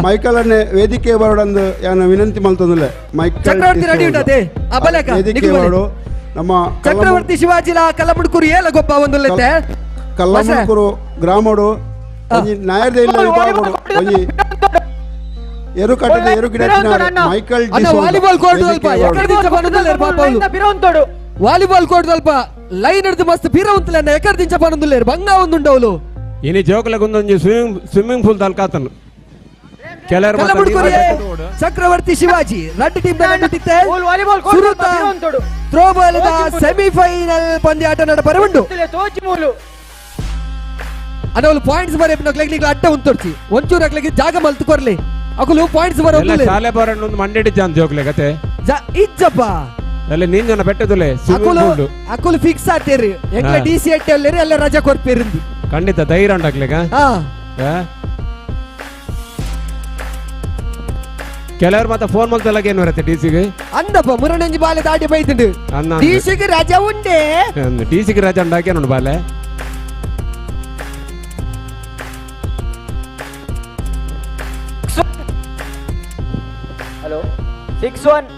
ಮೈಕಲ್ ಅನ್ನೇ ವೇದಿಕೆ ಬರೋಡಂದು ಯಾನ ವಿನಂತಿ ಮಲ್ತೊಂದಿಲ್ಲ ಮೈಕಲ್
ಚಕ್ರವರ್ತಿ ರೆಡಿ
ಡಿಸೋಜ.
ಉಂಟದೆ ಆ ಬಲೆ ಅಕ್ಕ,
ವೇದಿಕೆ
ನಿಕ್ಲು ಬಲೆ.
ಬರೋಡು ನಮ್ಮ
ಚಕ್ರವರ್ತಿ ಶಿವಾಜಿಲ ಕಲ್ಲಮುಡ್ಕೂರು ಏಲ ಗೊಬ್ಬ ಒಂದು ಲೆತ್ತೆ
ಕಲ್ಲಮುಡ್ಕೂರು ಗ್ರಾಮಡು ಒಂಜಿ ನಾಯರ್ದ ಇಲ್ಲ ವಿಭಾಗಡು ಒಂಜಿ ಎರು ಕಟ್ಟದ ಎರು ಗಿಡ ಮೈಕಲ್
ಅಣ್ಣ
ಡಿಸೋಜ
ವಾಲಿಬಾಲ್ ಕೋರ್ಟ್
ವೇದಿಕೆ
ಸ್ವಲ್ಪ
ಬರೋಡು.
ಎಕಡೆ ದಿಂಚ ಪನೊಂದುಲ್ಲೇರು ಪಾಪ ಅವ್ಲು. ವಾಲಿಬಾಲ್ ಕೋರ್ಟ್ ಸ್ವಲ್ಪ ಲೈನ್ ಹಿಡಿದು ಮಸ್ತ್ ಪಿರ ಉಂತಲ್ಲ ಅಣ್ಣ ಎಕಡೆ ದಿಂಚ ಪನೊಂದುಲ್ಲೇರು ಬಂಗ ಒಂದುಂಡು ಅವಳು
ಇನಿ ಜೋಕುಲಗೊಂದೊಂಜಿ ಸ್ವಿಮ್ಮಿಂಗ್ ಪೂಲ್ ತಲ್ಕಾತನು ಕೆಲವರು ಮಾತ್ರ
ಕಲ್ಲಮುಡ್ಕೂರು
ನೀರು
ಎ, ಚಕ್ರವರ್ತಿ ಶಿವಾಜಿ ರಡ್ಡು ಟೀಮ್ ನಡುತ್ತಿತ್ತೆ
ವಾಲಿಬಾಲ್
ಸುರುತ ಥ್ರೋಬಾಲ್ ಸೆಮಿಫೈನಲ್ ಪಂದ್ಯಾಟ ನಡಪರೆ ಉಂಡು
ತೋಚಿ ಮೂಲು
ಅಣ್ಣ ಅವ್ಲು ಪಾಯಿಂಟ್ಸ್ ಬರ ಅಕ್ಲೆಗ್ ಅಡ್ಡ ಉಂತೊಡ್ಚಿ ಒಂಚೂರು ಅಕ್ಲೆಗ್ ಜಾಗ ಮಲ್ತು ಕೊರ್ಲಿ ಅಕುಲು ಪಾಯಿಂಟ್ಸ್ ಬರ
ಎಲ್ಲ ಶಾಲೆ ಬರೋಣ ಒಂದು ಮಂಡೆಡಿ ಜಾನ್ ಜೋಕ್ಲೆ ಕತೆ
ಇಜ್ಜಪ್ಪ
ಅಲ್ಲಿ ನೀನ್ ಜನ ಬೆಟ್ಟದುಲೆ
ಅಕುಲು ಅಕುಲು ಫಿಕ್ಸ್ ಆತೇರಿ ಎಂಗ್ಲ
ಹಾ.
ಡಿ ಸಿ ಎಟ್ಟಿ ಅಲ್ಲೇರಿ ಅಲ್ಲೇ ರಜಾ ಕೊರ್ಪೇರಿಂದು
ಖಂಡಿತ ಧೈರ್ಯ ಉಂಡಾಕ್ಲೆಗ
ಹಾ
ಕೆಲವರು ಮತ್ತೆ ಫೋನ್ ಮಲ್ತಲ್ಲ ಏನು ಬರುತ್ತೆ ಡಿ ಸಿಗೆ
ಅಂದಪ್ಪ ಮುರಣಂಜಿ ಬಾಲೆ ದಾಟಿ ಬೈತುಂಡು
ಅನ್ನ
ಡಿ ಸಿಗೆ ರಜಾ ಉಂಡೆ
ಡಿ ಸಿಗೆ ರಜಾ ಉಂಡಾಕೆ ನೋಡು ಬಾಲೆ
ಹಲೋ 6-1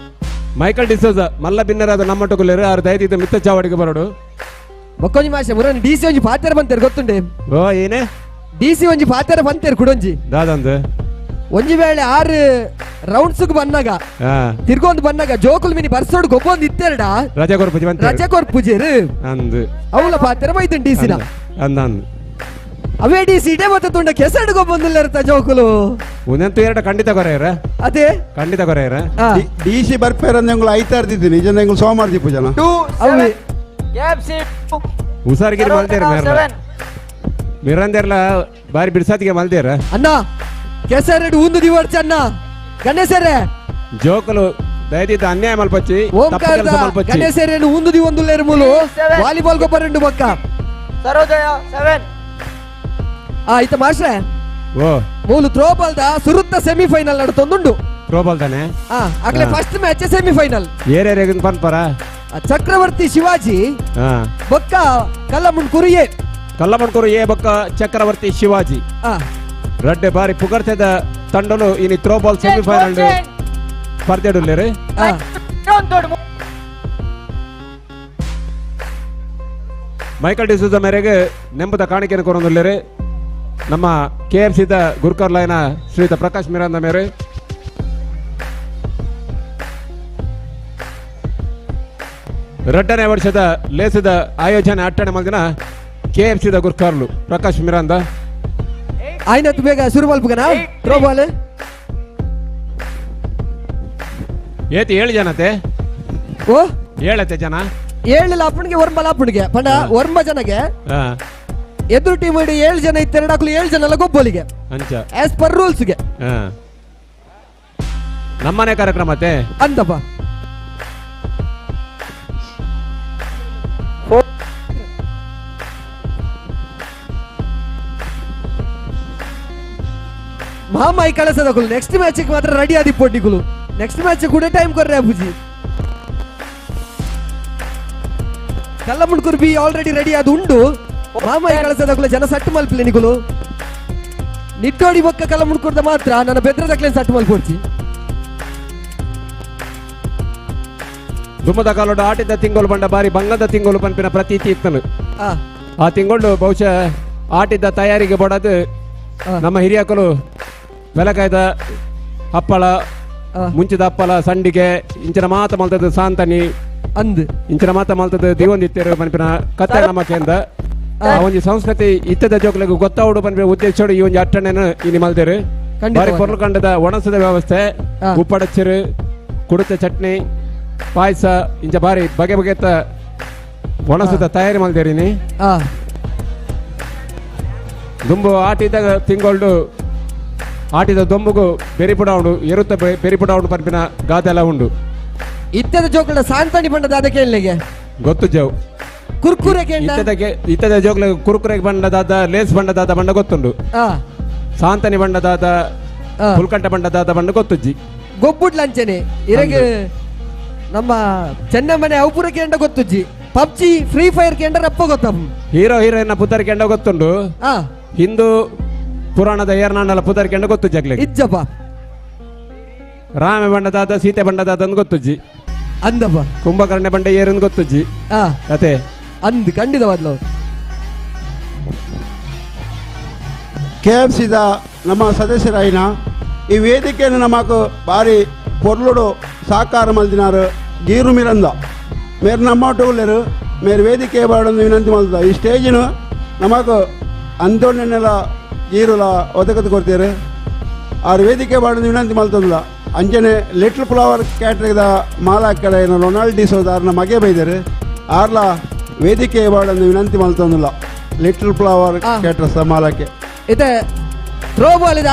ಮೈಕಲ್ ಡಿಸೋಜ ಮಲ್ಲ ಬಿನ್ನರಾದ ನಮ್ಮ ಟುಕುಲೇರು ಆರು ದಯದಿದ್ದ ಮಿತ್ತ ಚಾವಡಿಗೆ ಬರೋಡು
ಬೊಕ್ಕೊಂಜಿ ಮಾಷೆ ಮುರನ್ ಡಿ ಸಿ ಒಂಜಿ ಪಾತೆರ ಬಂತೇರು ಗೊತ್ತುಂಡೆ
ಓ ಏನೇ
ಡಿ ಸಿ ಒಂಜಿ ಪಾತೆರ ಬಂತೇರು ಕುಡೊಂಜಿ
ದಾದಂದು
ಒಂಜಿ ವೇಳೆ ಆರು ರೌಂಡ್ಸ್ ಬನ್ನಾಗ
ಹಾ
ತಿರ್ಗೊಂದು ಬನ್ನಾಗ ಜೋಕುಲ್ ಮಿನಿ ಬರ್ಸೋಡು ಗೊಬ್ಬೊಂದು ಇತ್ತೆರಡ
ರಜಾ ಕೊರ್ಪುಜಿ ಬಂತ
ರಜಾ ಕೊರ್ಪುಜೇರು
ಅಂದು
ಅವಳ ಪಾತೆರ ಬೈತುಂಡು ಡಿ ಸಿನ
ಅಂದ ಅಂದು
ಅವೇ ಡಿ ಸಿ ಇಡೇ ಮತ್ತೆ ತುಂಡ ಕೆಸಡು ಗೊಬ್ಬೊಂದಿಲ್ಲ ಇರ್ತ ಜೋಕುಲು
ಒಂದಂತೂ ಎರಡು ಖಂಡಿತ ಕೊರೆಯರ
ಅದೇ
ಖಂಡಿತ ಕೊರೆಯರ
ಡಿ ಸಿ ಬರ್ಪೇರ ಎಂಗುಲು ಐತಾರ್ದಿದ್ದೀನಿ ನಿಜ ಎಂಗುಲು ಸೋಮವಾರ ದೀಪು ಜನ
2-7 ಕೆಎಫ್ಸಿ
ಹುಷಾರ್ಗಿರಿ ಮಲ್ದೇರ ಮೇರ್ಲ ಮಿರಂದೇರ್ಲ ಬಾರಿ ಬಿಡ್ಸಾತಿಗೆ ಮಲ್ದೇರ
ಅಣ್ಣ ಕೆಸರೆಡು ಒಂದು ದಿವರ್ಚ ಅಣ್ಣ ಗಣೇಶರೇ
ಜೋಕುಲು ದಯದಿದ್ದ ಅನ್ಯಾಯ ಮಲ್ಪಚ್ಚಿ ತಪ್ಪು
ಓಂಕಾರದ
ಕೆಲಸ ಮಲ್ಪಚ್ಚಿ
ಗಣೇಶರೇನು ಒಂದು ದಿವೊಂದುಲ್ಲೇರು ಮೂಲು ವಾಲಿಬಾಲ್ ಗೊಬ್ಬರ రెండు ಬೊಕ್ಕ
ಸರೋದಯ 7
ಆ ಇತ್ತ ಮಾಸ್ಟ್ರೆ
ಓ
ಮೂಲು ಥ್ರೋಬಾಲ್ the ಸುರುತ್ತ semifinal ನಡತೊಂದುಂಡು
throwball ತಾನೆ
ಆ ಆಗ್ಲೇ
ಹಾ.
First match semifinal
ಏರ್ಯಾಗ ಪನ್ಪರ
ಚಕ್ರವರ್ತಿ ಶಿವಾಜಿ
ಹಾ
ಬೊಕ್ಕ ಕಲ್ಲಮುಂಡ್ಕುರು ಎ
ಕಲ್ಲಮಣ್ಕೂರು ಎ ಬೊಕ್ಕ ಚಕ್ರವರ್ತಿ ಶಿವಾಜಿ
ಆ
ರಡ್ಡೆ ಬಾರಿ ಪುಗರ್ತೆದ ತಂಡಲು ಇನಿ ಥ್ರೋಬಾಲ್ ಸೆಮಿಫೈನಲ್ ಸ್ಪರ್ಧೆಡುಲ್ಲೇರು
ಆ
ಮೈಕಲ್ ಡಿಸೋಜ ಮೇರೆಗೆ ನೆಂಬದ ಕಾಣಿಕೆಯನ್ನು ಕೊರೊಂದುಲ್ಲೇರು ನಮ್ಮ ಕೆ ಎಫ್ ಸಿದ ಗುರ್ಕರ್ ಲೈನ ಶ್ರೀಯುತ ಪ್ರಕಾಶ್ ಮಿರಾಂದ ಮೇರೆ ರಡ್ಡನೇ ವರ್ಷದ ಲೇಸದ ಆಯೋಜನೆ ಅಟ್ಟಣೆ ಮಲ್ದಿನ ಕೆ ಎಫ್ ಸಿದ ಗುರ್ಕಾರ್ಲು ಪ್ರಕಾಶ್ ಮಿರಾಂದ
ಆಯ್ನತ್ ಬೇಗ ಶುರು ಮಲ್ಪುಗನ ಥ್ರೋಬಾಲ್
ಏತಿ ಏಳು ಜನತೆ
ಓ
ಏಳತೆ ಜನ
ಏಳು ಲಾಪುಣಿಗೆ ಒರ್ಮ ಲಾಪುಣಿಗೆ ಪಂಡ ಒರ್ಮ ಜನಗೆ
ಹಾ
ಎದುರು ಟೀಮ್ ಇಡಿ ಏಳು ಜನ ಇತ್ತೆರಡು ಹಾಕಲು ಏಳು ಜನ ಎಲ್ಲ ಗೊಬ್ಬಲಿಗೆ
ಅಂಚ
ಆಸ್ ಪರ್ ರೂಲ್ಸ್ಗೆ
ಹಾ ನಮ್ಮನೆ ಕಾರ್ಯಕ್ರಮ ಅತ್ತೆ
ಅಂತಪ್ಪ ಮಾಮಾಯಿ ಕಳಸದಕುಲು ನೆಕ್ಸ್ಟ್ ಮ್ಯಾಚ್ ಮಾತ್ರ ರೆಡಿ ಆದಿ ಪೊಡ್ಡಿಗುಲು ನೆಕ್ಸ್ಟ್ ಮ್ಯಾಚ್ ಕೂಡ ಟೈಮ್ ಕೊರ್ರೆ ಅಬುಜಿ ಕಲ್ಲಮುಂಡ್ಕುರು B already ready ಅದು ಉಂಡು ಮಾಮಾಯಿ ಕಳಸದಕುಲು ಜನ ಸಟ್ಟು ಮಲ್ಪಿಲ್ಲ ನಿಗುಲು ನಿಟ್ಟೋಡಿ ಬೊಕ್ಕ ಕಲ್ಲಮುಂಡ್ಕುರ್ದ ಮಾತ್ರ ನನ್ನ ಬೆದ್ರದಕ್ಲೇನ್ ಸಟ್ಟು ಮಲ್ಪೊಡ್ಚಿ
ದುಮ್ಮದ ಕಾಲೋಡು ಆಟಿದ ತಿಂಗಳು ಬಂಡ ಬಾರಿ ಬಂಗದ ತಿಂಗಳು ಪನ್ಪಿನ ಪ್ರತೀತಿ ಇತ್ತನು
ಆ
ಆ ತಿಂಗಳು ಬಹುಶಃ ಆಟಿದ ತಯಾರಿಗೆ ಬಡದು ನಮ್ಮ ಹಿರಿಯಕಲು ಬೆಲಕಾಯ್ದ ಹಪ್ಪಳ ಮುಂಚಿದ ಹಪ್ಪಳ ಸಂಡಿಗೆ ಇಂಚಿನ ಮಾತ ಮಲ್ತದ ಸಾಂತನಿ
ಅಂದ್
ಇಂಚಿನ ಮಾತ ಮಲ್ತದ ದಿವೊಂದಿತ್ತೇರು ಪನ್ಪಿನ ಕತೆ ನಮ್ಮ ಕೇಂದ್ರ ಆ ಒಂಜಿ ಸಂಸ್ಕೃತಿ ಇತ್ತದ ಜೋಕ್ಲೆಗ್ ಗೊತ್ತಾವುಡು ಪನ್ಪಿನ ಉದ್ದೇಶೋಡು ಈ ಒಂಜಿ ಅಟ್ಟಣೆನ ಇನಿ ಮಲ್ದೇರು. ಬಾರಿ ಪೊರ್ಲು ಕಂಡದ ಒಣಸದ ವ್ಯವಸ್ಥೆ, ಉಪ್ಪಡಚ್ಚಿರು, ಕುಡುತ ಚಟ್ನಿ, ಪಾಯಸ ಇಂಚ ಬಾರಿ ಬಗೆ ಬಗೆತ ಒಣಸದ ತಯಾರಿ ಮಲ್ದೇರಿನಿ. ದುಂಬು ಆಟಿದ ತಿಂಗೊಳ್ಡು ಆಟಿದ ದೊಂಬುಗು ಬೆರಿಪುಡ ಉಂಡು, ಎರುತ್ತ ಬೆರಿಪುಡ ಉಂಡು ಪನ್ಪಿನ ಗಾದೆಲ್ಲ ಉಂಡು.
ಇತ್ತದ ಜೋಕುಲ ಸಾಂತಾನಿ ಬಣ್ಣದ ಅದಕ್ಕೆ ಎಲ್ಲಿಗೆ
ಗೊತ್ತು ಜವ್
ಕುರ್ಕುರೆ
ಇತ್ತದ ಜೋಕ್ಲ ಕುರ್ಕುರೆ ಬಣ್ಣದಾದ ಲೇಸ್ ಬಣ್ಣದಾದ ಬಣ್ಣ ಗೊತ್ತುಂಡು, ಸಾಂತಾನಿ ಬಣ್ಣದಾದ ಹುಲ್ಕಂಟ ಬಣ್ಣದಾದ ಬಣ್ಣ ಗೊತ್ತುಜ್ಜಿ.
ಗೊಬ್ಬುಡ್ಲಂಚನೆ ಇರಗೆ ನಮ್ಮ ಚೆನ್ನಮನೆ ಅವಪುರ ಕೇಂಡ ಗೊತ್ತುಜ್ಜಿ, PUBG free fire ಕೇಂಡ ರಪ್ಪ ಗೊತ್ತ,
ಹೀರೋ ಹೀರೋಯಿನ್ ಪುತರ್ ಕೆಂಡ ಗೊತ್ತುಂಡು, ಹಿಂದೂ ಪುರಾಣದ ಏರ್ನಾಂಡಲ ಪುತರ್ ಕೆಂಡ ಗೊತ್ತು ಜಗ್ಲೆ
ಇಜ್ಜಪ್ಪ,
ರಾಮ ಬಣ್ಣದಾದ ಸೀತೆ ಬಣ್ಣದಾದ ಅಂದ್ ಗೊತ್ತುಜ್ಜಿ,
ಅಂದಪ್ಪ
ಕುಂಭಕರ್ಣ ಬಂಡ ಏರಂದ್ ಗೊತ್ತುಜ್ಜಿ ಅದೇ
ಅಂದ್ ಖಂಡಿತವಾದ್ಲು.
ಕೆ ಎಫ್ ಸಿದ ನಮ್ಮ ಸದಸ್ಯರಾಯಿನ ಈ ವೇದಿಕೆಯನ್ನು ನಮಕ್ ಬಾರಿ ಪೊರ್ಲುಡು ಸಾಕಾರ ಮಲ್ದಿನಾರು ಗೀರು ಮಿರಂದ ಮೇರು ನಮ್ಮ ಟೂಲೆರು ಮೇರು ವೇದಿಕೆ ಬಾಡೊಂದು ವಿನಂತಿ ಮಲ್ದ. ಈ ಸ್ಟೇಜಿನ ನಮಕ್ ಅಂತೋಣ್ಣೆಲ್ಲ ಗೀರುಲ ಒದಗದು ಕೊಡ್ತೀರು, ಆರು ವೇದಿಕೆ ಬಾಡೊಂದು ವಿನಂತಿ ಮಲ್ತಂದಿಲ್ಲ. ಅಂಚನೆ ಲಿಟ್ಲ್ ಫ್ಲವರ್ ಕ್ಯಾಟ್ರಿದ ಮಾಲಾಕಡೆ ರೊನಾಲ್ಡ್ ಡಿಸೋದಾರ್ನ ಮಗೆ ಬೈದರು ಆರ್ಲ ವೇದಿಕೆ ಬಾಡೊಂದು ವಿನಂತಿ ಮಲ್ತಂದಿಲ್ಲ. Little flower caterers ಮಾಲಾಕೆ
ಇದೆ ಥ್ರೋ ಬಾಲ್ ಇದ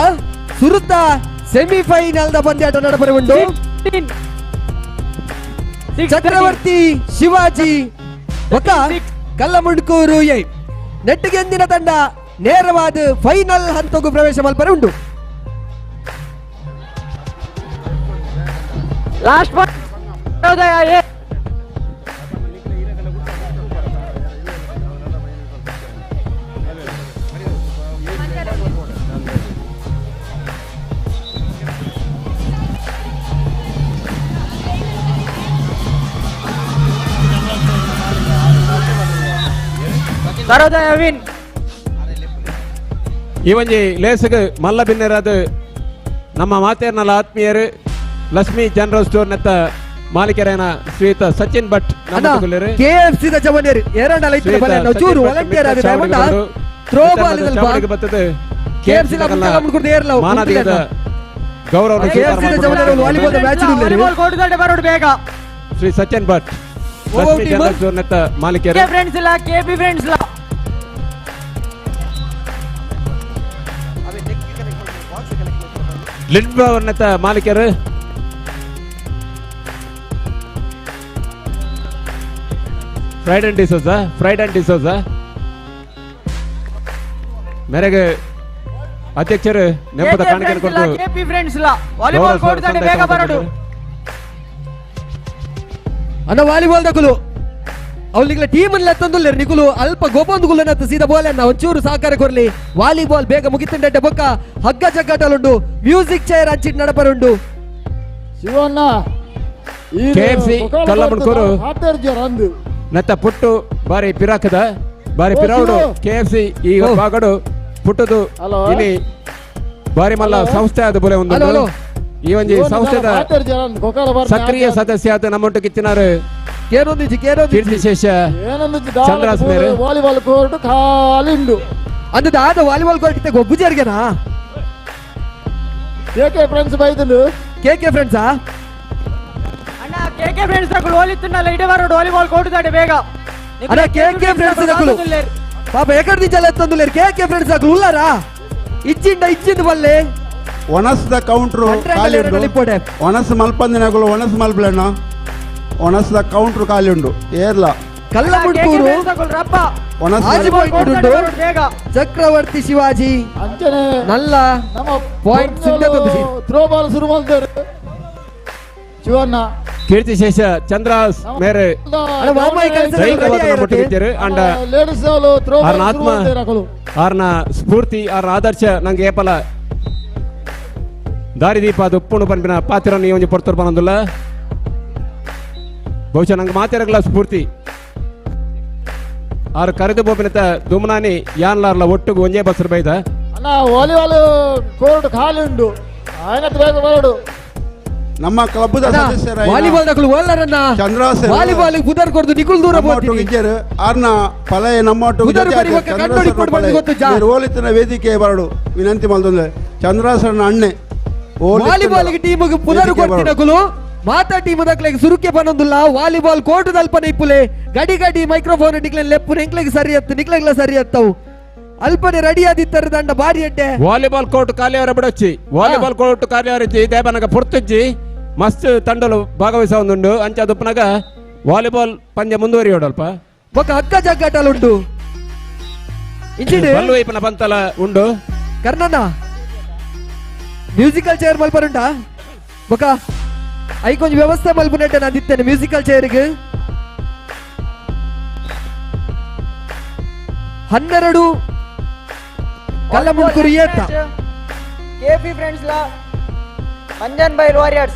ಸುರುತ್ತ ಸೆಮಿಫೈನಲ್ the ಪಂದ್ಯಾಟ ನಡಪರೆ ಉಂಟು. ಚಕ್ರವರ್ತಿ ಶಿವಾಜಿ ಬೊಕ್ಕ ಕಲ್ಲಮುಂಡ್ಕೂರು ಎ ನೆಟ್ಟಿಗೆಂದಿನ ತಂಡ ನೇರವಾದ ಫೈನಲ್ ಹಂತಕ್ಕೂ ಪ್ರವೇಶ ಮಲ್ಪರೆ ಉಂಟು.
ಲಾಸ್ಟ್ ವಿನ್
ಈ ಒಂಜಿ ಲೇಸಗ್ ಮಲ್ಲ ಬಿನ್ನೆರಾದ ನಮ್ಮ ಮಾತೇರ್ನಲ ಆತ್ಮೀಯರು ಲಕ್ಷ್ಮೀ ಜನರಲ್ ಸ್ಟೋರ್ ನೆತ್ತ ಮಾಲೀಕರೇನ ಶ್ರೀಯುತ ಸಚಿನ್ ಭಟ್
ಕೆಎಫ್ಸಿ the ಜವನಿಯರು ಎರಡಲ್ಲ ಇತ್ತು ಬಲೆ ಚೂರು ವಾಲಂಟಿಯರ್ ಆಗಿದೆ ಥ್ರೋ ಬಾಲ್ ಇದಲ್ಪ ಕೆಎಫ್ಸಿ ಲ ಮುಟ್ಟ ಏರ್ಲ
ಮಾನವೀಯದ ಗೌರವ
KFC the ಜವನಿಯರು volleyball match
volleyball court ದಂಡೆ ಬರೋಡು ಬೇಗ.
ಶ್ರೀ ಸಚಿನ್ ಭಟ್ ಲಕ್ಷ್ಮೀ ಜನರಲ್ ಸ್ಟೋರ್ ನೆತ್ತ ಮಾಲೀಕರು
ಕೆ ಫ್ರೆಂಡ್ಸ್ ಇಲ್ಲ ಕೆಪಿ ಫ್ರೆಂಡ್ಸ್ ಇಲ್ಲ.
ಲಿಡ್ ಪವರ್ ನೆತ್ತ ಮಾಲೀಕರು fried and D'Souza, fried and D'Souza ಮೇರೆಗೆ ಅಧ್ಯಕ್ಷರು ನೆಂಪದ ಕಾಣಿಕೆ ಕೊಟ್ಟು
ಕೆಪಿ ಫ್ರೆಂಡ್ಸ್ ಇಲ್ಲ ವಾಲಿಬಾಲ್ ಕೋರ್ಟ್ ದಂಡೆ ಬೇಗ ಬರೋಡು.
ಅಣ್ಣ ವಾಲಿಬಾಲ್ ದಕುಲು ಅವ್ಲಿಗ್ಲ ಟೀಮ್ ಲೆತ್ತೊಂದುಲ್ಲೇರು ನಿಕುಲು ಅಲ್ಪ ಗೋಪೊಂದುಗುಲನತ್ತು ಸೀದಾ ಬೋಲೆನ್ನ ಒಂಚೂರು ಸಹಕಾರ ಕೊರ್ಲಿ. ವಾಲಿಬಾಲ್ ಬೇಗ ಮುಗಿತುಂಡೆ ಬೊಕ್ಕ ಹಗ್ಗ ಜಗ್ಗಾಟಲುಂಡು, ಮ್ಯೂಸಿಕ್ ಚೇರ್ ಹಂಚಿಟ್ ನಡಪರುಂಡು.
ಶಿವಣ್ಣ
ಕೆಎಫ್ಸಿ ಕಲ್ಲಮುಂಡ್ಕೂರು ನೆತ್ತ ಪುಟ್ಟು ಬಾರಿ ಪಿರಾಕದ ಬಾರಿ ಪಿರಾವುಡು ಕೆಎಫ್ಸಿ ಈ ಭಾಗಡು ಪುಟ್ಟದು ಇಲ್ಲಿ ಬಾರಿ ಮಲ್ಲ ಸಂಸ್ಥೆ ಆದ ಬೋಲೆ ಒಂದು ಈ ಒಂಜಿ ಸಂಸ್ಥೆದ ಸಕ್ರಿಯ ಸದಸ್ಯ ಆದ ನಮ್ಮೊಟ್ಟು ಕಿತ್ತಿನಾರು ಕೀರ್ತಿಶೇಷ ಚಂದ್ರಾಸ್ ಮೇರೆ
ವಾಲಿಬಾಲ್ ಕೋರ್ಟ್ ಖಾಲಿ ಉಂಡು
ಅಂದ ದಾದ ವಾಲಿಬಾಲ್ ಕೋರ್ಟ್ ಇತ್ತೆ ಗೊಬ್ಬು ಜರ್ಗೆನಾ
K K friends ಬೈದುಂಡು.
K K ಫ್ರೆಂಡ್ಸಾ
ಅಣ್ಣ K K friends ದಕುಲು ಓಲಿತ್ತುಂಡಲ್ಲ ಇಡೆ ಬರೋಡು ವಾಲಿಬಾಲ್ ಕೋರ್ಟ್ ದಂಡೆ ಬೇಗ.
ಅಣ್ಣ K K friends ದಕುಲು ಪಾಪ ಎಕಡೆ ದಿಂಚಲ ಎತ್ತೊಂದುಲ್ಲೇರು K K friends ದಕುಲು ಉಲ್ಲಾರಾ ಇಜ್ಜಿಂಡ ಇಜ್ಜಿಂದ ಬಲ್ಲೆ
ಒಣಸ್ದ ಕೌಂಟ್ರು ಖಾಲಿ ಉಂಡು. ಒಣಸ್ ಮಲ್ಪಂದಿನಗಳು ಒಣಸ್ ಮಲ್ಪಲೆಣ್ಣ ಒಣಸ್ದ ಕೌಂಟ್ರು ಖಾಲಿ ಉಂಡು ಏರ್ಲ
ಕಲ್ಲಮುಂಡ್ಕೂರು ಚಕ್ರವರ್ತಿ ಶಿವಾಜಿ
ಅಂಚನೆ
ನಲ್ಲ
ನಮ್ಮ
ಪಾಯಿಂಟ್
ಥ್ರೋ ಬಾಲ್ ಶುರು ಮಾಡ್ತಾರೆ ಶಿವಣ್ಣ
ಕೀರ್ತಿಶೇಷ ಚಂದ್ರಾಸ್ ಮೇರೆ ಅಂಡ
ಲೇಡೀಸ್
ಆತ್ಮ ಆರ್ನ ಸ್ಫೂರ್ತಿ ಆರ್ನ ಆದರ್ಶ ನಂಗೆ ಏಪಲ ದಾರಿದೀಪ ಅದು ಉಪ್ಪುಣು ಪನ್ಪಿನ ಪಾತ್ರ ಈ ಒಂಜಿ ಪೊರ್ತುರು ಪನೊಂದುಲ್ಲ. ಬಹುಶಃ ನಂಗೆ ಮಾತಿರಗಲ ಸ್ಫೂರ್ತಿ ಆರು ಕರೆದು ಬೋಪಿನತ ದುಮ್ನಾನಿ ಯಾನ್ಲಾರ್ಲ ಒಟ್ಟುಗು ಒಂಜೇ ಬಸ್ರು ಬೈದ.
ಅಣ್ಣ ವಾಲಿಬಾಲ್ ಕೋರ್ಟ್ ಖಾಲಿ ಉಂಡು ಆಯ್ನತ್ ಬೇಗ ಬರೋಡು.
ನಮ್ಮ ಕ್ಲಬ್ದ ಸದಸ್ಯರ
ವಾಲಿಬಾಲ್ ದಕುಲು ಓಲ್ಲರನ್ನ
ಚಂದ್ರಾಸರ್
ವಾಲಿಬಾಲ್ ಬುದರ್ ಕೊರ್ದು ನಿಕುಲ್ ದೂರ
ಒಟ್ಟಿಗೆ ಇಜ್ಜೆರ್ ಆರ್ನ ಪಲಯ ನಮ್ಮ ಒಟ್ಟಿಗೆ
ಬುದರ್
ಜೊತೆ
ಬರಿ ಬೊಕ್ಕ
ಚಂದ್ರಾಸರ್ನ
ಕಣ್ಣೋಡಿ ಕೊಡು
ಪಲಯ.
ಗೊತ್ತು ಜಾ.
ಮೇರ್ ಓಲಿತ್ತಿನ ವೇದಿಕೆ ಬರಡು ವಿನಂತಿ ಮಲ್ತೊಂದೆ ಚಂದ್ರಾಸರ್ನ ಅಣ್ಣೆ
ವಾಲಿಬಾಲ್ ಟೀಮ್ ಪುದರ್ ಕೊಡ್ತಿನಕುಲು ಮಾತಾ ಟೀಮ್ ದಕ್ಲೆಗ್ ಸುರುಕೆ ಪನೊಂದುಲ್ಲ ವಾಲಿಬಾಲ್ ಕೋರ್ಟ್ ದಲ್ಪನ ಇಪ್ಪುಲೆ ಗಡಿ ಗಡಿ ಮೈಕ್ರೋಫೋನ್ ನಿಕ್ಲೆನ್ ಲೆಪ್ಪು ಎಂಕ್ಲೆಗ್ ಸರಿ ಅತ್ತು ನಿಕ್ಲೆಗ್ಲ ಸರಿ ಅತ್ತವು ಅಲ್ಪನೆ ರೆಡಿ ಆದಿತ್ತರ ದಂಡ ಬಾರಿ ಅಡ್ಡೆ
ವಾಲಿಬಾಲ್ ಕೋರ್ಟ್ ಖಾಲಿಯವರ ಬಿಡೊಚ್ಚಿ ವಾಲಿಬಾಲ್ ಕೋರ್ಟ್ ಖಾಲಿಯವರಿಜ್ಜಿ ದೇಪನಗ ಪೊರ್ತುಜ್ಜಿ ಮಸ್ತ್ ತಂಡಲು ಭಾಗವಹಿಸ ಒಂದುಂಡು ಅಂಚ ದುಪ್ಪನಗ ವಾಲಿಬಾಲ್ ಪಂದ್ಯ ಮುಂದುವರಿಯೋಡಲ್ಪ
ಬೊಕ ಅಕ್ಕ ಜಗ್ಗಾಟಲುಂಡು ಇಂಚಿಡು
ಬಲ್ಲು ವೈಪನ ಪಂತಲ ಉಂಡು
ಕರ್ಣನ ಮ್ಯೂಸಿಕಲ್ ಚೇರ್ ಮಲ್ಪರುಂಡ ಬೊಕ ಐಕೊಂಜಿ ವ್ಯವಸ್ಥೆ ಮಲ್ಪುನೆಟ್ಟೆ ನಾನು ದಿತ್ತೇನೆ ಮ್ಯೂಸಿಕಲ್ ಚೇರ್ಗೆ 12 ಕಲ್ಲಮುಂಡ್ಕುರು ಏತ
ಕೆಪಿ ಫ್ರೆಂಡ್ಸ್ ಲಾ Manjan bile warriors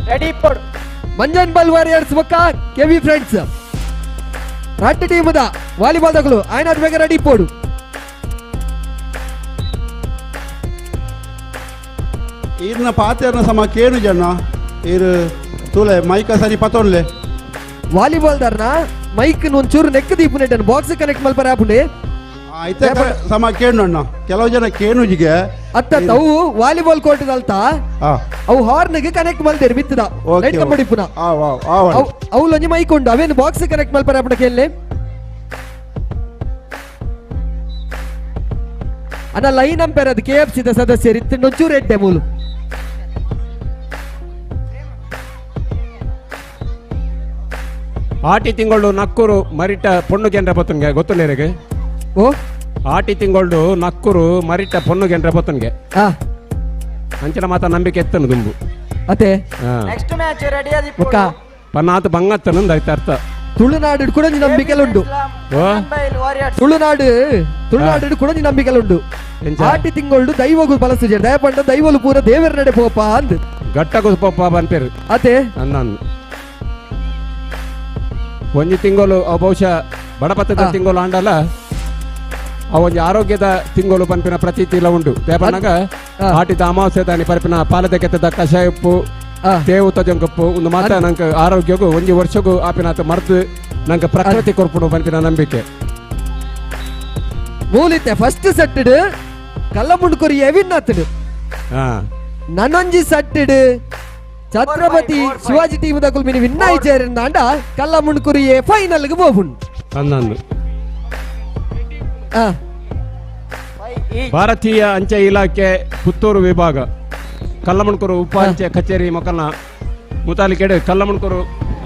ready ಇಪ್ಪಡು
Manjan ಬಲ್ ವಾರಿಯರ್ಸ್ ಬೊಕ್ಕ ಕೆವಿ ಫ್ರೆಂಡ್ಸ್ ರಡ್ಡು ಟೀಮದ ವಾಲಿಬಾಲ್ ದಕುಲು ಆಯ್ನಾದ್ ಬೇಗ ರೆಡಿ ಇಪ್ಪೋಡು
ಈರ್ನ ಪಾತೆರ್ನ ಸಮ ಕೇಳು ಜನ ಈರು ತೂಲೆ ಮೈಕ ಸರಿ ಪತೊನ್ಲೆ
ವಾಲಿಬಾಲ್ ದರ್ನ ಮೈಕ್ ಒಂಚೂರು ನೆಕ್ ದೀಪುನೆಟ್ಟನು ಬಾಕ್ಸ್ ಕನೆಕ್ಟ್ ಮಲ್ಪರ ಆಪುಂಡೆ
ಐತೆ ಸಮ ಕೇಳು ಅಣ್ಣ ಕೆಲವು ಜನ ಕೇಣುಜಿಗೆ
ಅತ್ತ ಅವು ವಾಲಿಬಾಲ್ ಕೋರ್ಟ್ ಅಲ್ತಾ ಅವು ಹಾರ್ನ್ ಕನೆಕ್ಟ್ ಮಲ್ದೇರು ಮಿತ್ತದ ಲೈಟ್ ಕಂಬಡಿ ಪುನಃ ಅವು ಒಂಜಿ ಮೈಕ್ ಉಂಡು ಅವೇನು ಬಾಕ್ಸ್ ಕನೆಕ್ಟ್ ಮಲ್ಪರ ಆಪುಂಡ ಕೇಳಲೆ ಅನ್ನ ಲೈನ್ ಅಂಪೇರ್ ಅದು K F C the ಸದಸ್ಯರು ಇತ್ತು ಒಂಚೂರು ಎಡ್ಡೆ ಮೂಲು
ಆಟಿ ತಿಂಗಳು ನಕ್ಕೂರು ಮರಿಟ ಪೊಣ್ಣು ಗೆಂಡ್ರ ಪತ್ತನ್ಗೆ ಗೊತ್ತುಲ್ಲೇರಿಗೆ
ಓ
ಆಟಿ ತಿಂಗಳು ನಕ್ಕೂರು ಮರಿಟ ಪೊಣ್ಣು ಗೆಂಡ್ರ ಪತ್ತನ್ಗೆ ಅಂಚಿನ ಮಾತ ನಂಬಿಕೆ ಎತ್ತನು ದುಂಬು
ಅತೆ
next match ready
ಬೊಕ್ಕ
ಪನ್ನಾತ ಬಂಗತ್ತನು ಐತೆ ಅರ್ಥ
ತುಳುನಾಡು ಕೂಡ ನಂಬಿಕೆಲುಂಡು
ಓ
ತುಳುನಾಡು ತುಳುನಾಡು ಕೂಡ ನಂಬಿಕೆಲುಂಡು ಆಟಿ ತಿಂಗಳು ದೈವಗು ಬಳಸುಜೆ ದಯಪಂಡ ದೈವಲು ಪೂರ ದೇವರ ನಡೆ ಪೋಪ ಅಂದ್
ಗಟ್ಟಗು ಪೋಪ ಪನ್ಪೇರು
ಅತೆ
ಅನ್ನ ಒಂಜಿ ತಿಂಗಳು ಅವು ಬಹುಶಃ ಬಡಪತ್ತದ ತಿಂಗಳು ಆಂಡಲ ಅವು ಒಂಜಿ ಆರೋಗ್ಯದ ತಿಂಗಳು ಪನ್ಪಿನ ಪ್ರತೀತಿ ಇಲ್ಲ ಉಂಡು ದೇಪನಾಗ ಆಟಿದ ಅಮಾವಾಸ್ಯೆ ದಾನಿ ಪರಿಪಿನ ಪಾಲದ ಕೆತ್ತದ ಕಷಾಯ ಉಪ್ಪು ತೇವು ತಜಂಕಪ್ಪು ಒಂದು ಮಾತ ನಂಗೆ ಆರೋಗ್ಯಗೂ ಒಂಜಿ ವರ್ಷಗೂ ಆಪಿನಾತ ಮರ್ದು ನಂಗೆ ಪ್ರಕೃತಿ ಕೊರ್ಪುಡು ಪನ್ಪಿನ ನಂಬಿಕೆ
ಮೂಲಿತೆ ಫಸ್ಟ್ ಸೆಟ್ ಕಲ್ಲಮುಂಡು ಎವಿನ್ ಆತಡು ನನೊಂಜಿ ಸಟ್ಟಿಡು ಛತ್ರಪತಿ ಶಿವಾಜಿ ಟೀಮ್ ದಕುಲ್ ಮಿನಿ ವಿನ್ ಆಯ್ಚಾರಿಂದಾಂಡ ಕಲ್ಲಮುಂಡುಕುರಿಯೇ ಫೈನಲ್ ಗೆ ಹೋಗುಂಡು
ಹನ್ನೊಂದು ಭಾರತೀಯ ಅಂಚೆ ಇಲಾಖೆ ಪುತ್ತೂರು ವಿಭಾಗ ಕಲ್ಲಮುಣ್ಕೂರು ಉಪ ಅಂಚೆ ಕಚೇರಿ ಮೊಕಲ್ನ ಮುತಾಲಿಕೆಡೆ ಕಲ್ಲಮುಣ್ಕೂರು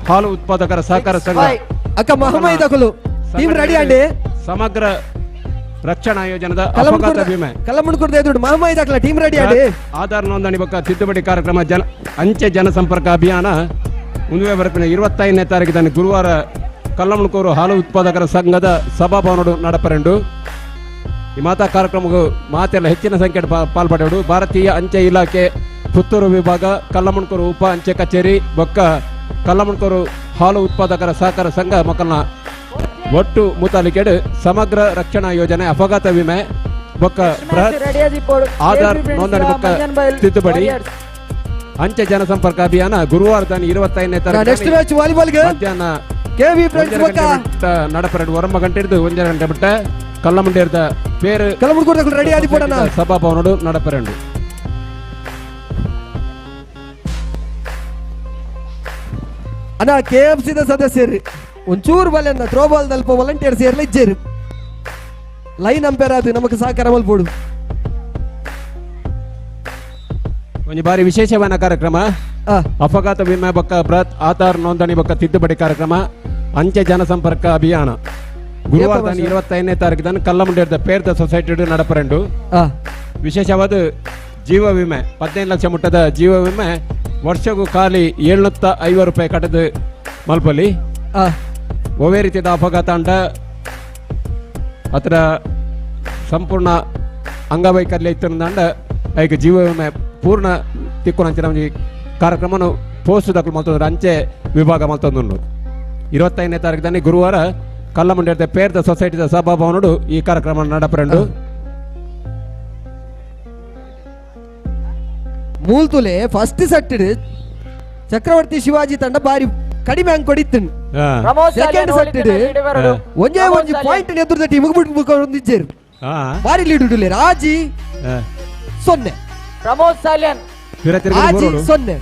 ಹಾಲು ಉತ್ಪಾದಕರ ಸಹಕಾರ ಸಂಘ
ಅಕ್ಕ ಮಹಮೈ ದಕುಲು ಟೀಮ್ ರೆಡಿ ಅಂಡಿ
ಸಮಗ್ರ ರಕ್ಷಣಾ ಯೋಜನೆದ ಅಪಘಾತ ವಿಮೆ
ಕಲ್ಲಮುಂಡುಕುರು ಎದುರು ಮಹಮೈ ದಕಲ ಟೀಮ್ ರೆಡಿ ಅಂಡಿ
ಆಧಾರ್ ನೋಂದಣಿ ಬೊಕ್ಕ ತಿದ್ದುಪಡಿ ಕಾರ್ಯಕ್ರಮ ಜನ ಅಂಚೆ ಜನಸಂಪರ್ಕ ಅಭಿಯಾನ ಮುಂದುವೆ ಬರಪಿನ 25ನೇ ತಾರೀಕು ಗುರುವಾರ ಕಲ್ಲಮುಣ್ಕೂರು ಹಾಲು ಉತ್ಪಾದಕರ ಸಂಘದ ಸಭಾಭವನಡು ನಡಪರೆಂಡು. ಈ ಮಾತಾ ಕಾರ್ಯಕ್ರಮಕ್ಕೂ ಮಾತೆಲ್ಲ ಹೆಚ್ಚಿನ ಸಂಖ್ಯೆ ಪಾಲ್ಪಡೆಯಡು. ಭಾರತೀಯ ಅಂಚೆ ಇಲಾಖೆ ಪುತ್ತೂರು ವಿಭಾಗ ಕಲ್ಲಮುಣ್ಕೂರು ಉಪ ಅಂಚೆ ಕಚೇರಿ ಬೊಕ್ಕ ಕಲ್ಲಮುಣ್ಕೂರು ಹಾಲು ಉತ್ಪಾದಕರ ಸಹಕಾರ ಸಂಘ ಮಕ್ಕಳನ್ನ ಒಟ್ಟು ಮುತಾಲಿಕೆಡು ಸಮಗ್ರ ರಕ್ಷಣಾ ಯೋಜನೆ ಅಪಘಾತ ವಿಮೆ ಬೊಕ್ಕ ಬೃಹತ್ ಆಧಾರ್ ನೋಂದಣಿ ಬೊಕ್ಕ ತಿದ್ದುಪಡಿ ಅಂಚೆ ಜನಸಂಪರ್ಕ ಅಭಿಯಾನ ಗುರುವಾರ 25ನೇ ತಾರೀಕು
next match volleyball
ಮಧ್ಯಾಹ್ನ
ಕೆವಿ ಫ್ರೆಂಡ್ಸ್ ಬೊಕ್ಕ
நடப்பரண்டு ஒரம்ப ಗಂಟೆ ಹಿಡಿದು ಒಂಜರ ಗಂಟೆ ಬಿಟ್ಟ ಕಲ್ಲಮುಂಡೇರ್ದ பேரு
ಕಲ್ಲಮುಂಡುಕೂರು ರೆಡಿ ಆದಿ ಪೋಡಣ
ಸಭಾಭವನೋಡು நடப்பரண்டு.
ಅಣ್ಣ K F C the ಸದಸ್ಯರು ಒಂಚೂರು ಬಲೆ ಥ್ರೋಬಾಲ್ ದಲ್ಪ ವಾಲಂಟಿಯರ್ಸ್ ಏರ್ಲ ಇಜ್ಜೇರು ಲೈನ್ ಅಂಪೇರ್ ಅದು ನಮಗೆ ಸಹಕಾರ ಮಲ್ಪೋಡು.
ಒಂಜಿ ಬಾರಿ ವಿಶೇಷವಾದ ಕಾರ್ಯಕ್ರಮ ಅಪಘಾತ ವಿಮೆ ಬೊಕ್ಕ ಬೃಹತ್ ಆಧಾರ್ ನೋಂದಣಿ ಬೊಕ್ಕ ತಿದ್ದುಪಡಿ ಕಾರ್ಯಕ್ರಮ ಅಂಚೆ ಜನಸಂಪರ್ಕ ಅಭಿಯಾನ ಗುರುವಾರ 25ನೇ ತಾರೀಕು ಕಲ್ಲಮುಂಡೇರ್ದ ಪೇರ್ದ ಸೊಸೈಟಿ ನಡಪರೆಂಡು. ವಿಶೇಷವಾದ ಜೀವ ವಿಮೆ 15 ಲಕ್ಷ ಮುಟ್ಟದ ಜೀವ ವಿಮೆ ವರ್ಷಕ್ಕೂ ಖಾಲಿ 750 ರೂಪಾಯಿ ಕಟ್ಟದು ಮಲ್ಪಲ್ಲಿ. ಒವೇ ರೀತಿಯ ಅಪಘಾತ ಅಂಡ ಅದರ ಸಂಪೂರ್ಣ ಅಂಗವೈಕಲ್ಯ ಇತ್ತು ಅಂಡ ಐಕ ಜೀವ ವಿಮೆ ಪೂರ್ಣ ತಿಕ್ಕು ಒಂಜಿ ಕಾರ್ಯಕ್ರಮನು ಪೋಸ್ಟ್ ದಾಖಲು ಮಲ್ತೊಂದು ಅಂಚೆ ವಿಭಾಗ ಮಲ್ತೊಂದುಂಡು. 25ನೇ ತಾರೀಕು ಗುರುವಾರ ಕಲ್ಲಮುಂಡೇರ್ದ ಪೇರ್ದ ಸೊಸೈಟಿದ ಸಭಾಭವನಡು ಈ ಕಾರ್ಯಕ್ರಮ ನಡಪರೆಂಡು.
ಮೂಲ್ತುಲೆ ಫಸ್ಟ್ ಸೆಟ್ ಚಕ್ರವರ್ತಿ ಶಿವಾಜಿ ತಂಡ ಬಾರಿ ಕಡಿಮೆ ಅಂಕ ಕೊಡಿತ್ತು. ಸೆಕೆಂಡ್ ಸೆಟ್ ಒಂಜೇ ಒಂಜಿ ಪಾಯಿಂಟ್ ಎದುರುದ ಟೀಮ್ ಬಿಟ್ಟು ಇಜ್ಜೇರು ಬಾರಿ ಲೀಡ್ ಉಡುಲೇರು ಆಜಿ 0
ಪ್ರಮೋದ್ ಸಾಲ್ಯನ್
ಆಜಿ 0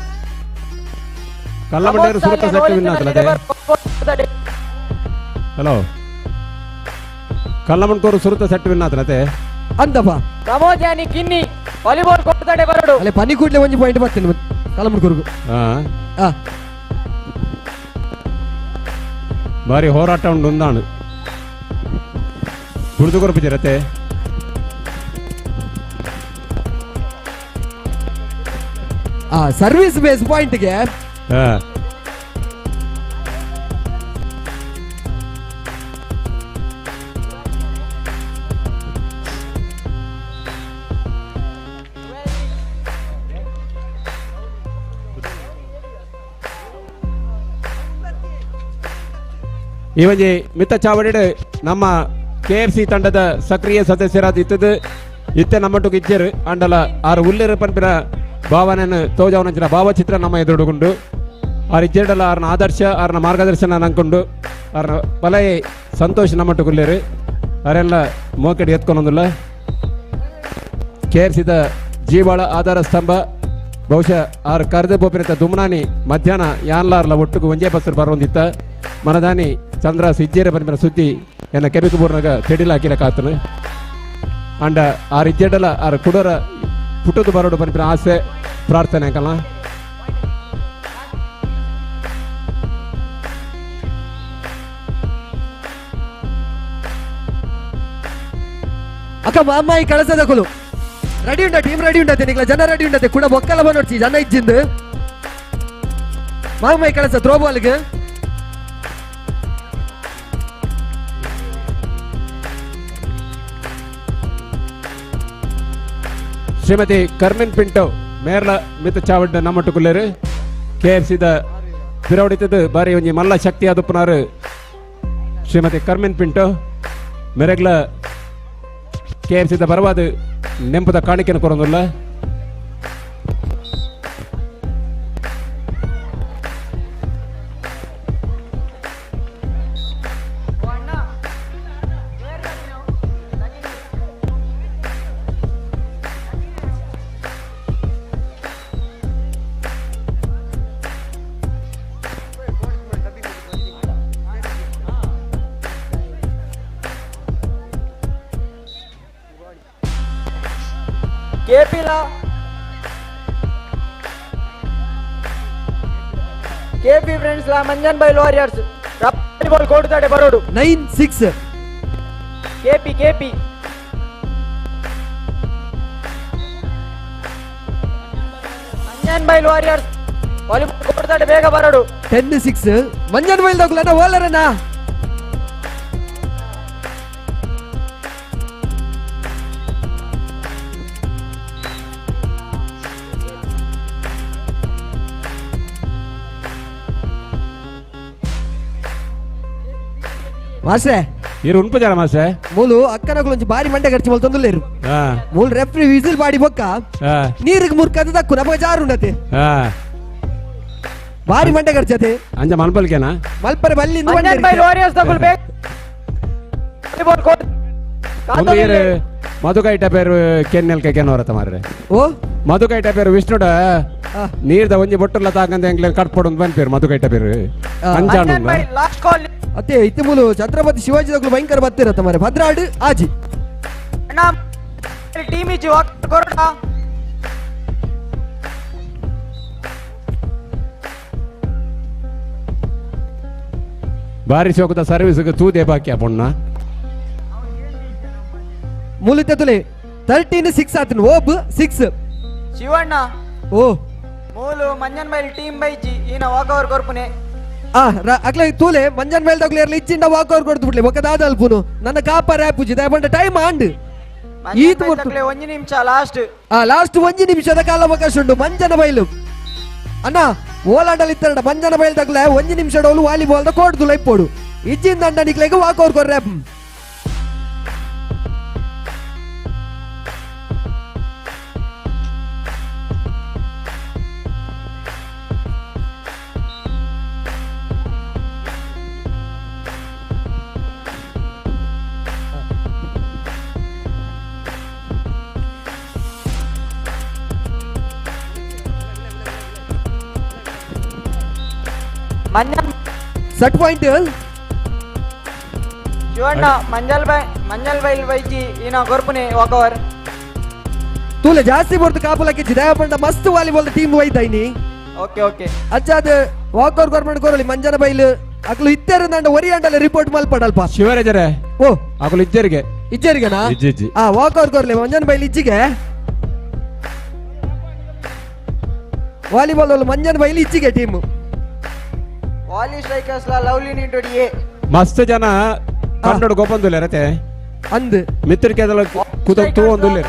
ಕಲ್ಲಮಂಡೇರು ಸುರತ ಸೆಟ್ ವಿನ್ ಆತಲತೆ. ಹಲೋ ಕಲ್ಲಮಂಡ್ಕೋರು ಸುರತ ಸೆಟ್ ವಿನ್ ಆತಲತೆ
ಅಂದಪ್ಪ.
ಪ್ರಮೋದ್ ಯಾನಿ ಕಿನ್ನಿ ವಾಲಿಬಾಲ್ ಕೊಡ್ತಾಡೆ ಬರಡು
ಅಲ್ಲೇ ಪನಿ ಕೂಡ್ಲೆ ಒಂಜಿ ಪಾಯಿಂಟ್ ಬರ್ತೇನೆ ಕಲ್ಲಮಂಡ್ಕೋರ್ಗು.
ಬಾರಿ ಹೋರಾಟ ಉಂಡು ಒಂದಾಣು ಗುರುತು ಕೊರಪಿಜಿರತೆ.
ಸರ್ವಿಸ್ ಬೇಸ್ ಪಾಯಿಂಟ್ಗೆ
ಈ ಒಂಜಿ ಮಿತ್ತ ಚಾವಡಿಡ್ ನಮ್ಮ ಕೆ ಎಫ್ ಸಿ ತಂಡದ ಸಕ್ರಿಯ ಸದಸ್ಯರಾದ ಇತ್ತದು ಇತ್ತೆ ನಮ್ಮಟ್ಟುಕು ಇಜ್ಜೆರು ಅಂಡಲ ಆರು ಉಲ್ಲೆರು ಪನ್ಪಿನ ಭಾವನೆಯನ್ನು ತೋಜಾವನಂಚಿನ ಭಾವಚಿತ್ರ ನಮ್ಮ ಎದುರುಡುಗುಂಡು. ಆರು ಇಜ್ಜೆರಡಲ ಆರ್ನ ಆದರ್ಶ ಆರ್ನ ಮಾರ್ಗದರ್ಶನ ನಂಕೊಂಡು ಆರ್ನ ಪಲಯ ಸಂತೋಷ್ ನಮ್ಮಟ್ಟುಕು ಉಲ್ಲೇರು ಅರೆಲ್ಲ ಮೋಕೆಡ್ ಎತ್ಕೊಂಡೊಂದುಲ್ಲ. ಕೆ ಎಫ್ ಸಿದ ಜೀವಾಳ ಆಧಾರ ಸ್ತಂಭ ಬಹುಶಃ ಆರು ಕರೆದು ಪೋಪಿನತ್ತ ದುಮ್ನಾನಿ ಮಧ್ಯಾಹ್ನ ಯಾನ್ಲಾರ್ಲ ಒಟ್ಟುಕು ಒಂಜೇ ಬಸ್ಸರು ಬರೋಂದಿತ್ತ ಮನದಾನಿ ಚಂದ್ರ ಸಿಜ್ಜೇರ ಪನ್ಪಿನ ಸುದ್ದಿ ಎನ್ನ ಕೆಬಿಕು ಬೂರ್ನಾಗ ತೆಡಿಲ ಹಾಕಿಲ ಕಾತನು ಅಂಡ ಆರು ಇಜ್ಜೆಡಲ ಆರು ಕುಡೋರ ಪುಟ್ಟದು ಬರೋಡು ಪನ್ಪಿನ ಆಸೆ ಪ್ರಾರ್ಥನೆ ಅಂಕಲ್ಲ.
ಅಕ್ಕ ಮಾಮಾಯಿ ಕಳಸದ ಕುಲು ರೆಡಿ ಉಂಟ ಟೀಮ್ ರೆಡಿ ಉಂಟತೆ ನಿಕ್ಲ ಜನ ರೆಡಿ ಉಂಟತೆ ಕೂಡ ಬೊಕ್ಕಲ ಬಂದೋಡ್ಸಿ ಜನ ಇಜ್ಜಿಂದು ಮಾಮಾಯಿ ಕಳಸ ಥ್ರೋಬಾಲ್ಗೆ.
ಶ್ರೀಮತಿ ಕರ್ಮಿನ್ ಪಿಂಟೋ ಮೇರ್ಲ ಮಿತ್ತ ಚಾವಡ್ಡ ನಮ್ಮಟ್ಟು ಕೆ ಎಫ್ ಸಿದ ಪಿರವಡಿತದ್ದು ಬಾರಿ ಒಂಜಿ ಮಲ್ಲ ಶಕ್ತಿ ಆದಪ್ಪನಾರು ಶ್ರೀಮತಿ ಕರ್ಮಿನ್ ಪಿಂಟೋ ಮೆರೆಗ್ಲ ಕೆ ಎಫ್ ಸಿದ ಬರವಾದ ನೆಂಪದ ಕಾಣಿಕೆಯನ್ನು ಕೊರೊಂದುಲ್ಲ.
ಕೆಪಿ ಫ್ರೆಂಡ್ಸ್ ಲಾ ಮಂಜನ್ ಬೈಲ್ warriors volleyball ಕೊಡ್ತಾಡೆ ಬರೋಡು
9-6
KP KP Manjan ಬೈಲ್ ವಾರಿಯರ್ಸ್ ವಾಲಿಬಾಲ್ ಕೊಡ್ತಾಡೆ ಬೇಗ ಬರೋಡು
10-6 ಮಂಜನ್ ಬೈಲ್ ದಗುಲನ ಓಲರನ ಮಾಸ್ರೆ
ಇರು ಉನ್ಪಜಾರ ಮಾಸ್ರೆ
ಮೂಲು ಅಕ್ಕನಗುಲೊಂಜಿ ಬಾರಿ ಮಂಡೆ ಖರ್ಚು ಮಲ್ತೊಂದುಲ್ಲೇರು ಮೂಲು ರೆಫ್ರಿ ವಿಸಿಲ್ ಬಾಡಿ ಬೊಕ್ಕ ನೀರಿಗೆ ಮುರ್ಕದ ದಕ್ಕು ನಮಗ ಜಾರು ಉಂಡತೆ ಬಾರಿ ಮಂಡೆ ಖರ್ಚತೆ
ಅಂಜ ಮಲ್ಪಲ್ಕೆನಾ
ಮಲ್ಪರೆ ಬಲ್ಲಿ
ಮಧುಕೈಟ ಪೇರು ಕೆನ್ನೆಲ್ಕ ಕೆನ್ನವರತ ಮಾರ್ರೆ
ಓ
ಮಧುಕೈಟ ಪೇರು ವಿಷ್ಣುಡ ನೀರ್ದ ಒಂಜಿ ಬೊಟ್ಟುಲ ತಾಕಂದ ಎಂಗ್ಲ ಕಟ್ಪೊಡು ಬನ್ಪೇರು ಮಧುಕೈಟ ಪೇರು ಅಂಚಾಂಡು
ಅತ್ತೆ ಇತ್ತೆ ಮೂಲು ಛತ್ರಪತಿ ಶಿವಾಜಿ ದಗುಲು ಭಯಂಕರ ಬತ್ತಿರತ್ತ ಮಾರೆ ಭದ್ರಾಡು ಆಜಿ
ಟೀಮ್ ಇಜ್ಜಿ ಕೊರಡ
ಬಾರಿ ಶೋಕದ ಸರ್ವಿಸ್ ತೂದೆ ಬಾಕಿ ಪೊಣ್ಣ
ಮೂಲಿತ್ತೆ ತುಲೆ 13-6 ಆತನು ಓಬ್ 6
ಶಿವಣ್ಣ
ಓ
ಮೂಲು ಮಂಜನ್ ಬೈಲ್ ಟೀಮ್ ಬೈಜಿ ಈನ ವಾಕ್ ಓವರ್ ಕೊರ್ಪುನೆ
ಅಕ್ಲೆ ತೂಲೆ ಮಂಜನ್ ಬೈಲ್ ದಗುಲು ಎರ್ಲ ಇಚ್ಚಿಂಡ ವಾಕ್ ಓವರ್ ಕೊಡ್ತು ಬಿಡ್ಲೆ ಬೊಕ್ಕ ದಾದಲ್ಪುನು ನನ್ನ ಕಾಪರ್ ಆಪುಜಿ ದಯಪಂಡ ಟೈಮ್ ಆಂಡ್ ಈತ್
ಒಂಜಿ ನಿಮಿಷ ಲಾಸ್ಟ್
ಲಾಸ್ಟ್ ಒಂಜಿ ನಿಮಿಷದ ಕಾಲಾವಕಾಶ ಉಂಡು ಮಂಜನ ಬೈಲು ಅಣ್ಣ ಓಲಾಂಡಲ್ ಇತ್ತರಡ ಮಂಜನ ಬೈಲ್ ತಗ್ಲೆ ಒಂಜಿ ನಿಮಿಷ ಡೋಲು ವಾಲಿಬಾಲ್ the coat ದುಲೈ ಪೋಡು ಇಚ್ಚಿಂದ ಅಂಡ ನಿಕ್ಲೆಗ್ ವಾಕ್ ಓವರ್ ಕೊರ್ರೆ.
Manjan
set point
Shivanna Manjal by Manjal ಬೈಲ್ ಬೈಜಿ ಈನ ಗೊರ್ಪುನೆ ವಾಕ್ ಓವರ್
ತೂಲೆ ಜಾಸ್ತಿ ಬೊರ್ದು ಕಾಪುಲಕ್ಕೆ ಜಿದಾಯ ಪಂಡ ಮಸ್ತ್ ವಾಲಿಬಾಲ್ ಟೀಮ್ ಒಯ್ದಾಯ್ನಿ
ಓಕೆ ಓಕೆ
ಅಚ್ಚಾದ ವಾಕ್ ಓವರ್ ಗೌರ್ಮೆಂಟ್ ಕೊರಲಿ ಮಂಜನ ಬೈಲ್ ಅಕ್ಲು ಇತ್ತೆರ ನಂಡ ಒರಿ ಅಂಡಲ ರಿಪೋರ್ಟ್ ಮಲ್ಪಡಲ್ಪ
ಶಿವರಾಜರೇ
ಓ
ಅಕುಲು ಇಜ್ಜರಿಗೆ
ಇಜ್ಜರಿಗೆನಾ
ಇಜ್ಜಿ
ಆ ವಾಕ್ ಓವರ್ ಕೊರ್ಲಿ ಮಂಜನ ಬೈಲ್ ಇಜ್ಜಿಗೆ ವಾಲಿಬಾಲ್ ಮಂಜನ ಬೈಲ್ ಇಜ್ಜಿಗೆ ಟೀಮ್
ವಾಲಿ ಸ್ಟ್ರೈಕರ್ಸ್ ಲಾ ಲವ್ಲಿ ನಿಂಟೋಡಿ ಎ
ಮಸ್ತ್ ಜನ ಕನ್ನಡ ಗೊಬ್ಬಂದುಲ್ಲ ರತೆ
ಅಂದ್
ಮಿತ್ರಕ್ಕೆ ಕೂತ ತೂವೊಂದುಲ್ಲೆ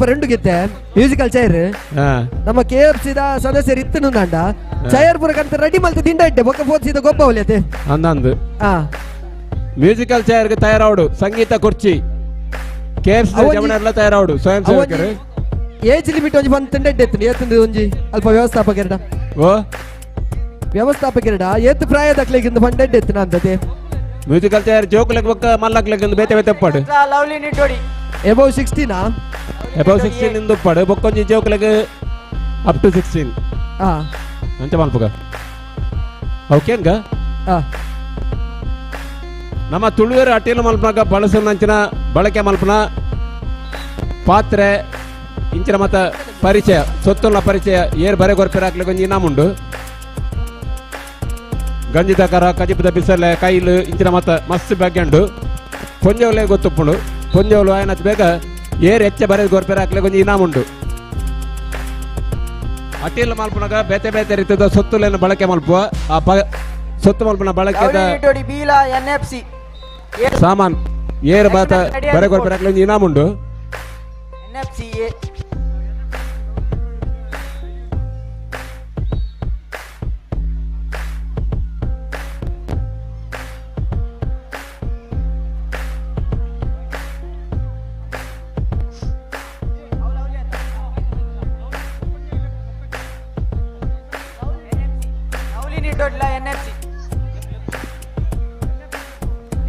రెండు ಗೆದ್ದೆ ಮ್ಯೂಸಿಕಲ್ ಚೈರ್ ನಮ್ಮ ಕೆ ಎಫ್ ಸಿ the ಸದಸ್ಯರು ಇತ್ತು ನಂಡ ಚೈರ್ ಪೂರಕಂತ ರೆಡಿ ಮಲ್ತು ದಿಂಡ ಇಟ್ಟೆ ಬೊಕ್ಕ ಫೋನ್ ಗೊಬ್ಬ ಒಲಿಯತೆ
ಅಂದಂದು
ಆ
ಮ್ಯೂಸಿಕಲ್ ಚೇರ್ಗೆ ತಯಾರಾವಡು ಸಂಗೀತ ಕುರ್ಚಿ ಕೆ ಎಫ್ ಸಿ ಜಮನೆಲ್ಲ ತಯಾರಾವಡು ಸ್ವಯಂ ಸೇವಕರು
ಏಜ್ ಲಿಮಿಟ್ ಒಂಜಿ ಬಂದು ತಿಂಡ ಇಟ್ಟೆ ಏತಂದು ಒಂಜಿ ಅಲ್ಪ ವ್ಯವಸ್ಥಾಪಕರಡ
ಓ
ವ್ಯವಸ್ಥಾಪಕರಡ ಏತ್ ಪ್ರಾಯದಕ್ಲೆಗಿಂದ ಬಂಡ ಇಟ್ಟೆ ಅಂತತೆ
ಮ್ಯೂಸಿಕಲ್ ಚೇರ್ ಜೋಕ್ಲೆಗ್ ಬೊಕ್ಕ ಮಲ್ಲಕ್ಲೆಗ್ ಬೇತೆ ಬೇತೆ ಪಡು
ಲವ್ಲಿ ನಿಂಟೋಡಿ
ಎಬೌ ಸಿಕ್ಸ್ಟೀನಾ
ಎಬೌ ಸಿಕ್ಸ್ಟೀನ್ ಇಂದ ಉಪ್ಪಾಡು ಬೊಕ್ಕೊಂಜಿ ಜೋಕ್ಲೆಗ್ ಅಪ್ ಟು 16
ಆ
ಅಂಚ ಮಲ್ಪುಗ ಓಕೆನ್ಗ
ಆ
ನಮ್ಮ ತುಳುವೆರು ಅಟೀಲು ಮಲ್ಪನಾಗ ಬಳಸುನಂಚಿನ ಬಳಕೆ ಮಲ್ಪನ ಪಾತ್ರೆ ಇಂಚಿನ ಮತ ಪರಿಚಯ ಸೊತ್ತುಲ ಪರಿಚಯ ಏರ್ ಬರೆ ಗೊರ್ಪೆರಾಕ್ಲೆ ಒಂಜಿ ಇನಾಮುಂಡು ಗಂಜಿ ದಕರ ಕಜಿಪದ ಬಿಸಲೆ ಕೈಲು ಇಂಚಿನ ಮತ ಮಸ್ತ್ ಬಗ್ಗೆ ಉಂಡು ಪೊಂಜೋಲೆ ಗೊತ್ತುಪ್ಪುಂಡು ಪೊಂಜೋಲು ಆಯನತ್ ಬೇಗ ಏರ್ ಹೆಚ್ಚ ಬರೆ ಗೊರ್ಪೆರಾಕ್ಲೆ ಒಂಜಿ ಇನಾಮುಂಡು ಅಟೀಲ್ ಮಲ್ಪನಾಗ ಬೇತೆ ಬೇತೆ ರೀತಿಯ ಸೊತ್ತುಲೆನ ಬಳಕೆ ಮಲ್ಪುವ ಆ ಸೊತ್ತು ಮಲ್ಪನ ಬಳಕೆದ
ನಿಂಟೋಡಿ ಬೀಲಾ ಎನ್ ಎಫ್ ಸಿ
ಸಾಮಾನ್ ಏರ್ ಬಾತ ಬರೆ ಗೊರ್ಪೆರಾಕ್ಲೆ ಒಂಜಿ ಇನಾಮುಂಡು
N F C A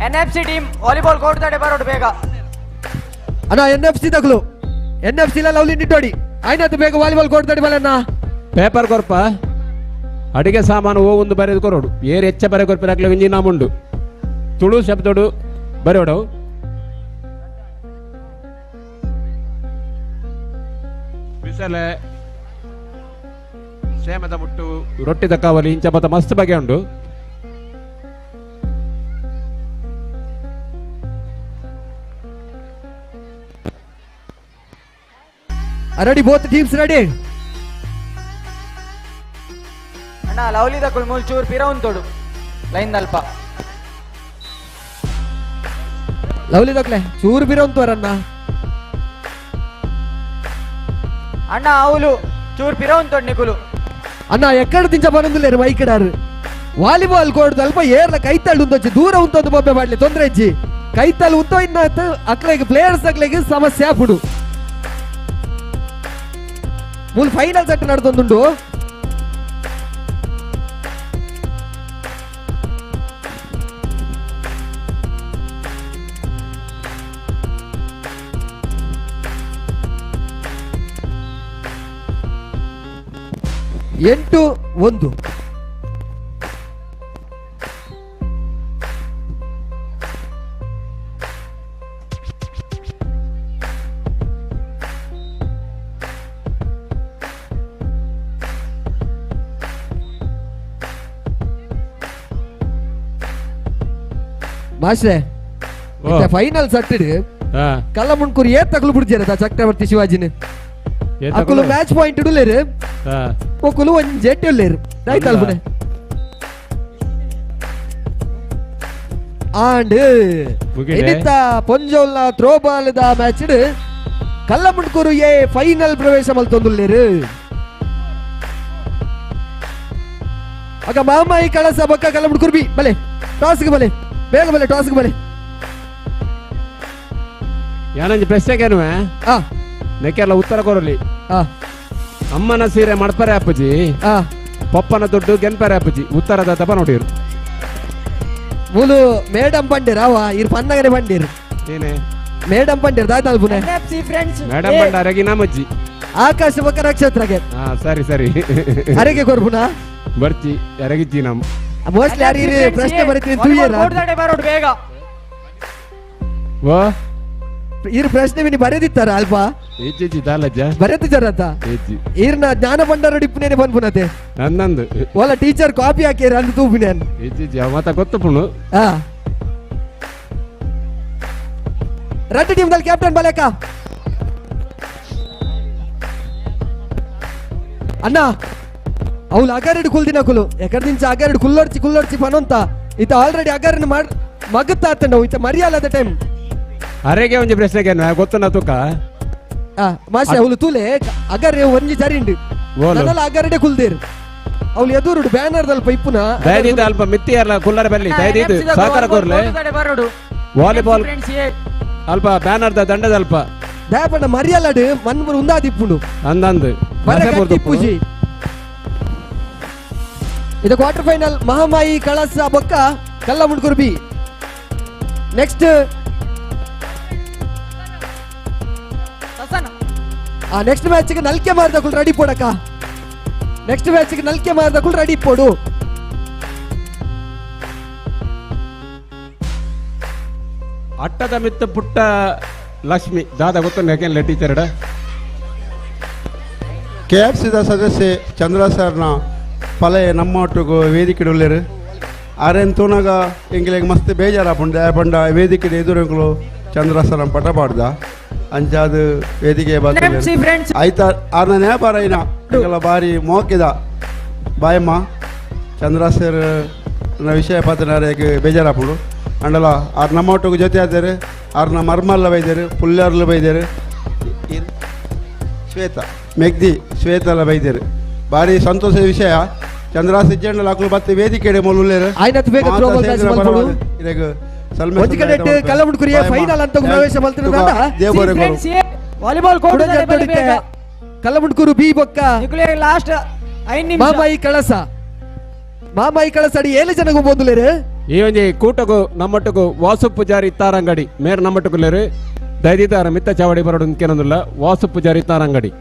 NFC team volleyball court ತಡೆ ಬರೋಡು ಬೇಗ
ಅಣ್ಣ ಎನ್ ಎಫ್ ಸಿ ತಗಲು ಎನ್ ಎಫ್ ಸಿ ಲವ್ಲಿ ನಿಟ್ಟೋಡಿ ಆಯ್ನಾತು ಬೇಗ ವಾಲಿಬಾಲ್ ಕೋರ್ಟ್ ತಡೆ ಬಲಣ್ಣ
ಪೇಪರ್ ಕೊರ್ಪ ಅಡಿಗೆ ಸಾಮಾನು ಓ ಒಂದು ಬರೆದು ಕೊರೋಡು ಏರ್ ಹೆಚ್ಚ ಬರೆ ಕೊರ್ಪಿರಾಕ್ಲೆ ಒಂಜಿ ಇನಾಮುಂಡು ತುಳು ಶಬ್ದಡು ಬರೆಯೋಡು ಬಿಸಲೆ ಸೇಮದ ಮುಟ್ಟು ರೊಟ್ಟಿದ ಕಾವಲಿ ಇಂಚ ಮತ್ತ ಮಸ್ತ್ ಬಗೆ ಉಂಡು
ready both teams ready
ಅಣ್ಣ ಲವ್ಲಿ ದಕ್ಕುಲ್ ಮೂಲ್ ಚೂರು ಪಿರ ಉಂತೋಡು ಲೈನ್ ದಲ್ಪ
ಲವ್ಲಿ ದಕ್ಲೆ ಚೂರು ಪಿರ ಉಂತೋರಣ್ಣ
ಅಣ್ಣ ಅವಲು ಚೂರು ಪಿರ ಉಂತೋಡು ನಿಕುಲು
ಅಣ್ಣ ಎಕ್ಕಡ ದಿಂಚ ಬರಂದುಲ್ಲೇರು ಮೈಕಡಾರು ವಾಲಿಬಾಲ್ ಕೋರ್ಟ್ ಅಲ್ಪ ಏರ್ಲ ಕೈತಳ್ಳು ಉಂತೊಚ್ಚಿ ದೂರ ಉಂತೊಂದು ಬೊಬ್ಬೆ ಮಾಡ್ಲಿ ತೊಂದರೆ ಇಜ್ಜಿ ಕೈತಳ್ಳು ಉಂತೋ ಇನ್ನ ಅಕ್ಲೆಗ್ ಪ್ಲೇಯರ್ಸ್ ಅಕ್ಲೆಗ್ ಸಮಸ್ಯೆ ಆಪುಡು ಮೂಲು ಫೈನಲ್ ಸೆಟ್ ನಡೆದೊಂದುಂಡು 8-1. ಮಾಸ್ಟ್ರೆ ಫೈನಲ್ ಸಟ್ಟಿಡು ಕಲ್ಲಮುಣ್ಕೂರು ಏತ್ ತಕಲು ಬಿಡ್ಜಾರ ಚಕ್ರವರ್ತಿ ಶಿವಾಜಿನ ಅಕುಲು ಮ್ಯಾಚ್ ಪಾಯಿಂಟ್ ಇಡುಲೇರು ಒಕ್ಕುಲು ಒಂಜ್ ಜೆಟ್ ಉಲ್ಲೇರು ಆಯ್ತು ಅಲ್ಪನೆ ಆಂಡ್ ಇನಿತ ಪೊಂಜೋಲ್ನ throwball the match Kallamundkur A final ಪ್ರವೇಶ ಮಲ್ತೊಂದುಲ್ಲೇರು ಆಗ ಮಾಮಾಯಿ ಕಳಸ ಬಕ್ಕ ಕಲ್ಲಮುಣ್ಕೂರು ಬಿ ಬಲೆ ಟಾಸ್ಗೆ ಬಲೆ ಬೇಗ ಬಲೆ ಟಾಸ್ಗೆ ಬಲೆ
ಯಾನಂಜಿ ಪ್ರಶ್ನೆಗೇನುವೆ ನೆಕ್ಕೆಲ್ಲ ಉತ್ತರ ಕೊರಲಿ ಅಮ್ಮನ ಸೀರೆ ಮಾಡ್ತಾರೆ ಅಪ್ಪಜಿ ಪಪ್ಪನ ದುಡ್ಡು ಗೆನ್ಪರೆ ಅಪ್ಪಜಿ ಉತ್ತರದ ತಪ ನೋಡಿರು
ಮೂಲು ಮೇಡಮ್ ಬಂಡೇರ್ ಅವ ಇರ್ ಪನ್ನಗನೆ ಬಂಡೇರು
ಏನೇ
ಮೇಡಮ್ ಬಂಡೇರ್ ದಾಯ್ತು ಅಲ್ಪುನೆ
ಮೇಡಮ್ ಬಂಡ ಅರಗಿ ನಮ್ಮಜ್ಜಿ
ಆಕಾಶ ಬಕ್ಕ ನಕ್ಷತ್ರಗೆ
ಹಾ ಸರಿ ಸರಿ
ಅರೆಗೆ ಕೊರ್ಪುನಾ
ಬರ್ಚಿ ಅರಗಿಜ್ಜಿ ನಮ್ಮ
ಮೋಸ್ಟ್ಲಿ ಯಾರು ಪ್ರಶ್ನೆ ಬರೀತೀನಿ ತುಯ್ಯರ
ಬರೋಡು ಬೇಗ
ವಾ
ಇರ್ ಪ್ರಶ್ನೆ ಮಿನಿ ಬರೆದಿತ್ತಾರ ಅಲ್ಪ
ಇಜ್ಜಿ ದಾಲಜ್ಜ
ಬರೆದಿದ್ದಾರತ್ತ
ಇಜ್ಜಿ
ಈರ್ನ ಜ್ಞಾನ ಭಂಡಾರ ಡಿಪ್ಪುನೇನೆ ಪನ್ಪುನತೆ
ನನ್ನಂದು
ಓಲ ಟೀಚರ್ ಕಾಪಿ ಹಾಕಿರ ಅಂದ್ ತೂಪಿನೇನ್
ಇಜ್ಜಿ ಅವ ಮಾತ ಗೊತ್ತು ಪುಣು
ಹಾ ರಡ್ಡು ಟೀಮ್ ದಲ್ಲಿ ಕ್ಯಾಪ್ಟನ್ ಬಲೇಕ ಅಣ್ಣ ಅವ್ಲು ಅಗರಡು ಕುಲ್ದಿನ ಕುಲು ಎಕಡೆ ಅಗರಡು ಕುಲ್ಲೊಡ್ಚಿ ಕುಲ್ಲೊಡ್ಚಿ ಪನೊಂತ ಇತ ಆಲ್ರೆಡಿ ಅಗರನ್ನು ಮಾಡ್ ಮಗುತ್ತಾ ಆತಂಡ ಇತ ಮರಿಯಲ್ಲದ ಟೈಮ್
ಅರೆಗೆ ಒಂಜಿ ಪ್ರಶ್ನೆಗೆ ಗೊತ್ತನ ತುಕ
ಮಾಸ್ಟರ್ ಅವಳು ತೂಲೆ ಅಗರ್ ಒಂಜಿ ಜರಿಂಡು ನನ್ನಲ್ಲ ಅಗರಡೆ ಕುಲ್ದೇರು ಅವಳು ಎದುರುಡು ಬ್ಯಾನರ್ ದಲ್ಪ ಇಪ್ಪುನ
ದಯದೀದ ಅಲ್ಪ ಮಿತ್ತಿ ಅಲ್ಲ ಕುಲ್ಲರ ಬಲ್ಲಿ ದಯದೀದ್ ಸಹಕಾರ ಕೊರ್ಲೆ ವಾಲಿಬಾಲ್ ಅಲ್ಪ ಬ್ಯಾನರ್ the ದಂಡದ ಅಲ್ಪ
ದಯಪಂಡ ಮರಿಯಲ್ಲಡು ಮನ್ಮುರು ಉಂದಾದಿಪ್ಪುಂಡು
ಅಂದಂದು
ಪೂಜಿ ಇದು ಕ್ವಾರ್ಟರ್ ಫೈನಲ್ ಮಹಾಮಾಯಿ ಕಳಸ ಬೊಕ್ಕ ಕಲ್ಲಮುಂಡ್ಕುರು ಬಿ ನೆಕ್ಸ್ಟ್ ಆ ನೆಕ್ಸ್ಟ್ ಮ್ಯಾಚ್ಗೆ ನಲ್ಕೆ ಮಾರ್ದಕುಲ್ ರೆಡಿ ಪೋಡಕ್ಕ ನೆಕ್ಸ್ಟ್ ಮ್ಯಾಚ್ಗೆ ನಲ್ಕೆ ಮಾರ್ದಕುಲ್ ರೆಡಿ ಪೋಡು
ಅಟ್ಟದ ಮಿತ್ತ ಪುಟ್ಟ ಲಕ್ಷ್ಮಿ ದಾದ ಗೊತ್ತು ಯಾಕೆಲ್ಲ ಟೀಚರ್
ಕೆ ಎಫ್ ಸಿದ ಸದಸ್ಯೆ ಚಂದ್ರ ಸರ್ನ ಪಲೆ ನಮ್ಮ ಒಟ್ಟಿಗೂ ವೇದಿಕೆ ಉಳ್ಳೇರು ಆರೇನು ತೂನಾಗ ಎಂಗ್ಲಿಗೆ ಮಸ್ತ್ ಬೇಜಾರಾಪುಂಡು ಪಂಡ ವೇದಿಕೆ ಎದುರುಗಳು ಚಂದ್ರ ಸರ್ ಪಟ ಪಾಡ್ದ ಅಂಚಾದ ವೇದಿಕೆ ಆಯ್ತಾ ಆರ್ನ ನೇಪಾರ ಐನ ಎಂಗಲ ಬಾರಿ ಮೋಕಿದ ಬಾಯಮ್ಮ ಚಂದ್ರ ಸರ್ ವಿಷಯ ಪಾತ್ರನಾರೇಗೆ ಬೇಜಾರಾಪುಂಡು ಅಂಡಲ ಆರ್ ನಮ್ಮ ಒಟ್ಟಿಗೆ ಜೊತೆ ಆದರು ಆರ್ನ ಮರ್ಮಲ್ಲ ಬೈದರು ಪುಲ್ಲರ್ಲು ಬೈದರು ಶ್ವೇತ ಮೆಗ್ದಿ ಶ್ವೇತಲ ಬೈದರು ಭಾರಿ ಸಂತೋಷದ ವಿಷಯ ಚಂದ್ರ ಸಿಜ್ಜಂಡಲ ಅಕ್ಲು ಬತ್ತೆ ವೇದಿಕೆ ಮೊಲುಲ್ಲೇರು
ಆಯ್ನತ್ ಬೇಗ ಥ್ರೋಬಾಲ್ ಮ್ಯಾಚ್ ಮಲ್ಪೊಡು. ಒಂಜಿ ಕಡೆ ಕಲ್ಲಮುಂಡ್ಕುರಿಯ ಫೈನಲ್ ಅಂತ ಪ್ರವೇಶ ಮಲ್ತಿನ
ವಾಲಿಬಾಲ್
ಕಲ್ಲಮುಂಡ್ಕೂರು ಬಿ ಬೊಕ್ಕ
ಲಾಸ್ಟ್ ಐದು ನಿಮಿಷ
ಮಾಮಾಯಿ ಕಳಸ ಮಾಮಾಯಿ ಕಳಸ ಅಡಿ ಏಳು ಜನಗೂ ಬಂದುಲೇರು
ಈ ಒಂಜಿ ಕೂಟಗು ನಮ್ಮಟ್ಟುಗು ವಾಸು ಪೂಜಾರಿ ತಾರಂಗಡಿ ಮೇರ್ ನಮ್ಮಟ್ಟುಗುಲೇರು ದಯದಿದ್ದಾರ ಮಿತ್ತ ಚಾವಡಿ ಬರೋಡು ಕೇನೊಂದುಲ್ಲ ವಾಸು ಪೂಜಾರಿ ತಾರಂಗಡಿ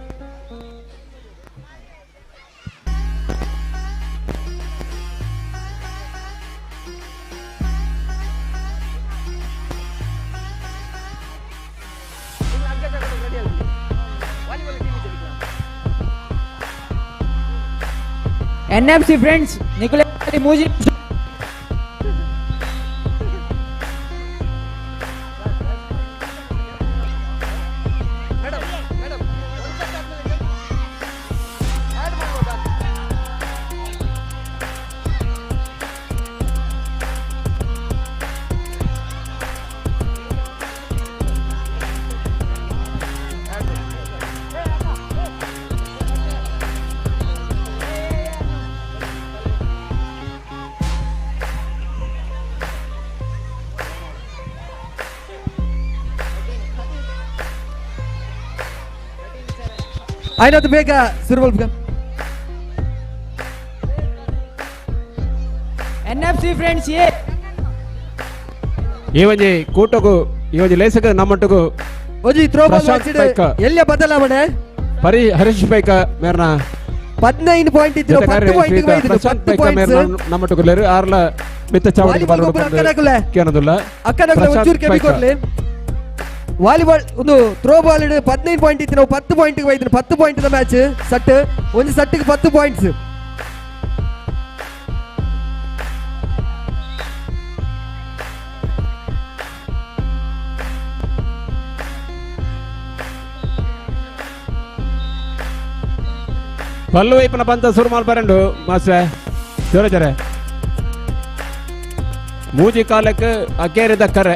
ಎನ್ ಎಫ್ ಸಿ ಫ್ರೆಂಡ್ಸ್ ನಿಕುಲೆ ಮೂಜಿ
ಆಯ್ನದು ಬೇಗ ಸುರುವಲ್ಪ
ಎನ್ ಎಫ್ ಸಿ ಫ್ರೆಂಡ್ಸ್ ಎ
ಈ ಒಂಜಿ ಕೂಟಗು ಈ ಒಂಜಿ ಲೇಸಗ ನಮ್ಮಟ್ಟುಗು
ಒಂಜಿ ಥ್ರೋಬಾಲ್
ಪ್ರಶಾಂತ್ ಪೈಕ.
ಎಲ್ಲಿಯ ಬದಲಾವಣೆ
ಪರಿ ಹರೀಶ್ ಪೈಕ ಮೇರ್ನ
15 ಪಾಯಿಂಟ್ ಇತ್ತು 10 ಪಾಯಿಂಟ್ ಬೈದ್ರು
ಪ್ರಶಾಂತ್
10
ಪೈಕ
ಪಾಯಿಂಟ್ಸ್
ಮೇರ್ನ ನಮ್ಮಟ್ಟುಗುಲೇರು ಆರ್ಲ ಮಿತ್ತ ಚಾವಡಿ
ವಾಲಿಬಾಲ್
ಬರೋಡು
ಗೊಬ್ಬರ ಅಕ್ಕನಕುಲೆ.
ಕೇನದುಲ್ಲ
ಅಕ್ಕನಕುಲೆ
ಪ್ರಶಾಂತ್
ಒಂಚೂರು ಕೆಬಿ
ಪೈಕ.
ಕೊಡ್ಲಿ ವಾಲಿಬಾಲ್ ಒಂದು ಥ್ರೋ ಬಾಲ್ 15 ಪಾಯಿಂಟ್ ಇತ್ತು ನಾವು 10 ಪಾಯಿಂಟ್ ಬೈದ್ರು 10 ಪಾಯಿಂಟ್ ಮ್ಯಾಚ್ ಸಟ್ ಒಂದು ಸಟ್ಟಿಗೆ 10 ಪಾಯಿಂಟ್ಸ್
ಪಲ್ಲು ವೈಪನ ಪಂತ ಸುರು ಮಲ್ಪರಂಡು ಮಾಸ್ವೆ ಜೋರ ಮೂಜಿ ಕಾಲಕ್ಕೆ ಅಕೇರಿದ ಕರೆ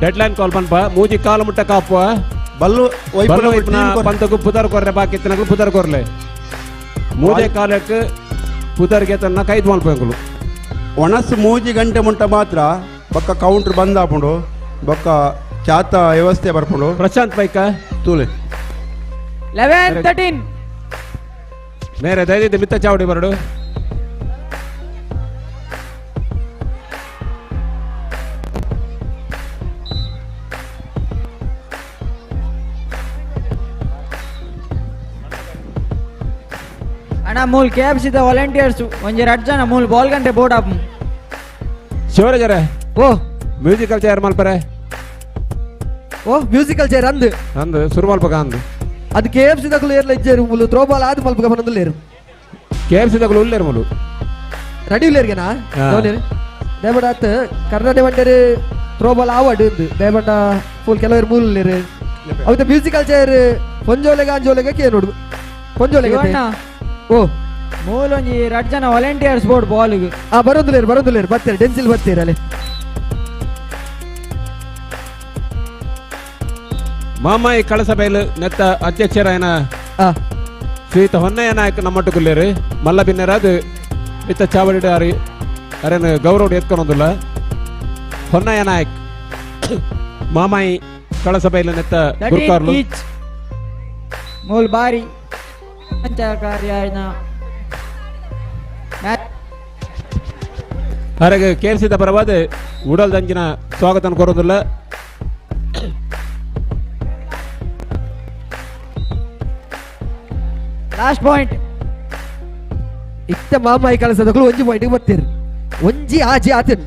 ಡೆಡ್ ಲೈನ್ ಕಾಲ್ ಪನ್ಪ ಮೂಜಿ ಕಾಲು ಮುಟ್ಟ ಕಾಪುವ
ಬಲ್ಲು
ಬಲ್ಲು ವೈಪನ ಪಂತకు ಪುದರ್ ಕೊರ್ರೆ ಬಾಕಿ ತಿನ್ನಕು ಪುದರ್ ಕೊರ್ಲೆ ಮೂಜೆ ಕಾಲಕ್ಕೆ ಪುದರ್ಗೆ ತನ್ನ ಕೈದು ಮಲ್ಪಂಗುಲು
ಒಣಸು ಮೂಜಿ ಗಂಟೆ ಮುಟ್ಟ ಮಾತ್ರ ಬೊಕ್ಕ ಕೌಂಟ್ರ್ ಬಂದ್ ಆಪುಂಡು ಬೊಕ್ಕ ಚಾತ ವ್ಯವಸ್ಥೆ ಬರ್ಪುಂಡು
ಪ್ರಶಾಂತ್ ಬೈಕ
ತೂಲೆ
11 13
ಮೇರೆ ದಯದಿದ್ದು ಮಿತ್ತ ಚಾವಡಿ ಬರಡು
ಅಣ್ಣ ಮೂಲ್ ಕೆ ಎಫ್ ಸಿದ ವಾಲಂಟಿಯರ್ಸ್ ಒಂಜಿ ರಡ್ಡ್ ಜನ ಮೂಲ್ ಬಾಲ್ ಗಂಟೆ ಬೋರ್ಡ್ ಆಪ್
ಶಿವರಾಜರೇ
ಓ
ಮ್ಯೂಸಿಕಲ್ ಚೇರ್ ಮಲ್ಪರೆ
ಓ ಮ್ಯೂಸಿಕಲ್ ಚೇರ್ ಅಂದು
ಅಂದು ಸುರು ಮಲ್ಪಕ ಅಂದು
ಅದು K F C ದಕುಲು ಏರ್ಲ ಇಜ್ಜೇರು ಮುಲು ಥ್ರೋ ಬಾಲ್ ಆದ್ ಮಲ್ಪಕ ಬನ್ನೊಂದುಲ್ಲೇರು
K F C ದಕುಲು ಉಲ್ಲೇರು ಮುಲು
ರೆಡಿ ಉಲ್ಲೇರ್ಗೆನಾ ದೇಬಡ ಆತ್ ಕರ್ನಾಟಕ ಬಂಡೇರು ಥ್ರೋ ಬಾಲ್ ಆವಡ್ ಇಂದು ದೇಬಂಡ ಫುಲ್ ಕೆಲವರು ಮೂಲ ಉಲ್ಲೇರು ಅವಿತ ಮ್ಯೂಸಿಕಲ್ ಚೇರ್ ಪೊಂಜೋಲೆಗ ಅಂಜೋಲೆಗ ಕೇ ನೋಡು ಪೊಂಜೋಲೆಗ
ಶಿವಣ್ಣ.
ಓ
ಮೂಲ್ ಒಂಜಿ ರಡ್ಡ್ ಜನ ವಾಲಂಟಿಯರ್ಸ್ ಬೋರ್ಡ್ ಬಾಲ್ಗ್
ಆ ಬರೋದುಲೇರು ಬರೋದುಲೇರು ಬರ್ತೀರ ಡೆನ್ಸಿಲ್ ಬರ್ತೀರ ಅಲ್ಲಿ
ಮಾಮಾಯಿ ಕಳಸಬೈಲು ನೆತ್ತ ಅಧ್ಯಕ್ಷರಾಯನ ಶ್ರೀಯುತ ಹೊನ್ನಯ್ಯ ನಾಯಕ್ ನಮ್ಮಟ್ಟುಗುಲ್ಲೇರು ಮಲ್ಲ ಬಿನ್ನೆರಾದ್ ಇತ್ತ ಚಾವಡಿ ಅರಿ ಅರೇನು ಗೌರವ ಎತ್ಕೊನೊಂದುಲ್ಲ ಹೊನ್ನಯ್ಯ ನಾಯಕ್ ಮಾಮಾಯಿ ಕಳಸಬೈಲು ನೆತ್ತ
13
ಗುರ್ಕಾರ್ಲು
ಈಚ್ ಮೂಲ್ ಬಾರಿ ಕಾರ್ಯ
ಅರೆಗೆ ಕೇರ್ಸಿದ ಪರವಾದ ಉಡಲ್ ದಂಜಿನ ಸ್ವಾಗತ ಕೋರೋದಿಲ್ಲ.
ಲಾಸ್ಟ್ ಪಾಯಿಂಟ್
ಇತ್ತ ಮಾಮಾಯಿ ಕಳಸದಕ್ಕೂ ಒಂಜಿ ಪಾಯಿಂಟ್ಗೆ ಬರ್ತೀರಿ ಒಂಜಿ ಆಜಿ ಆತನ್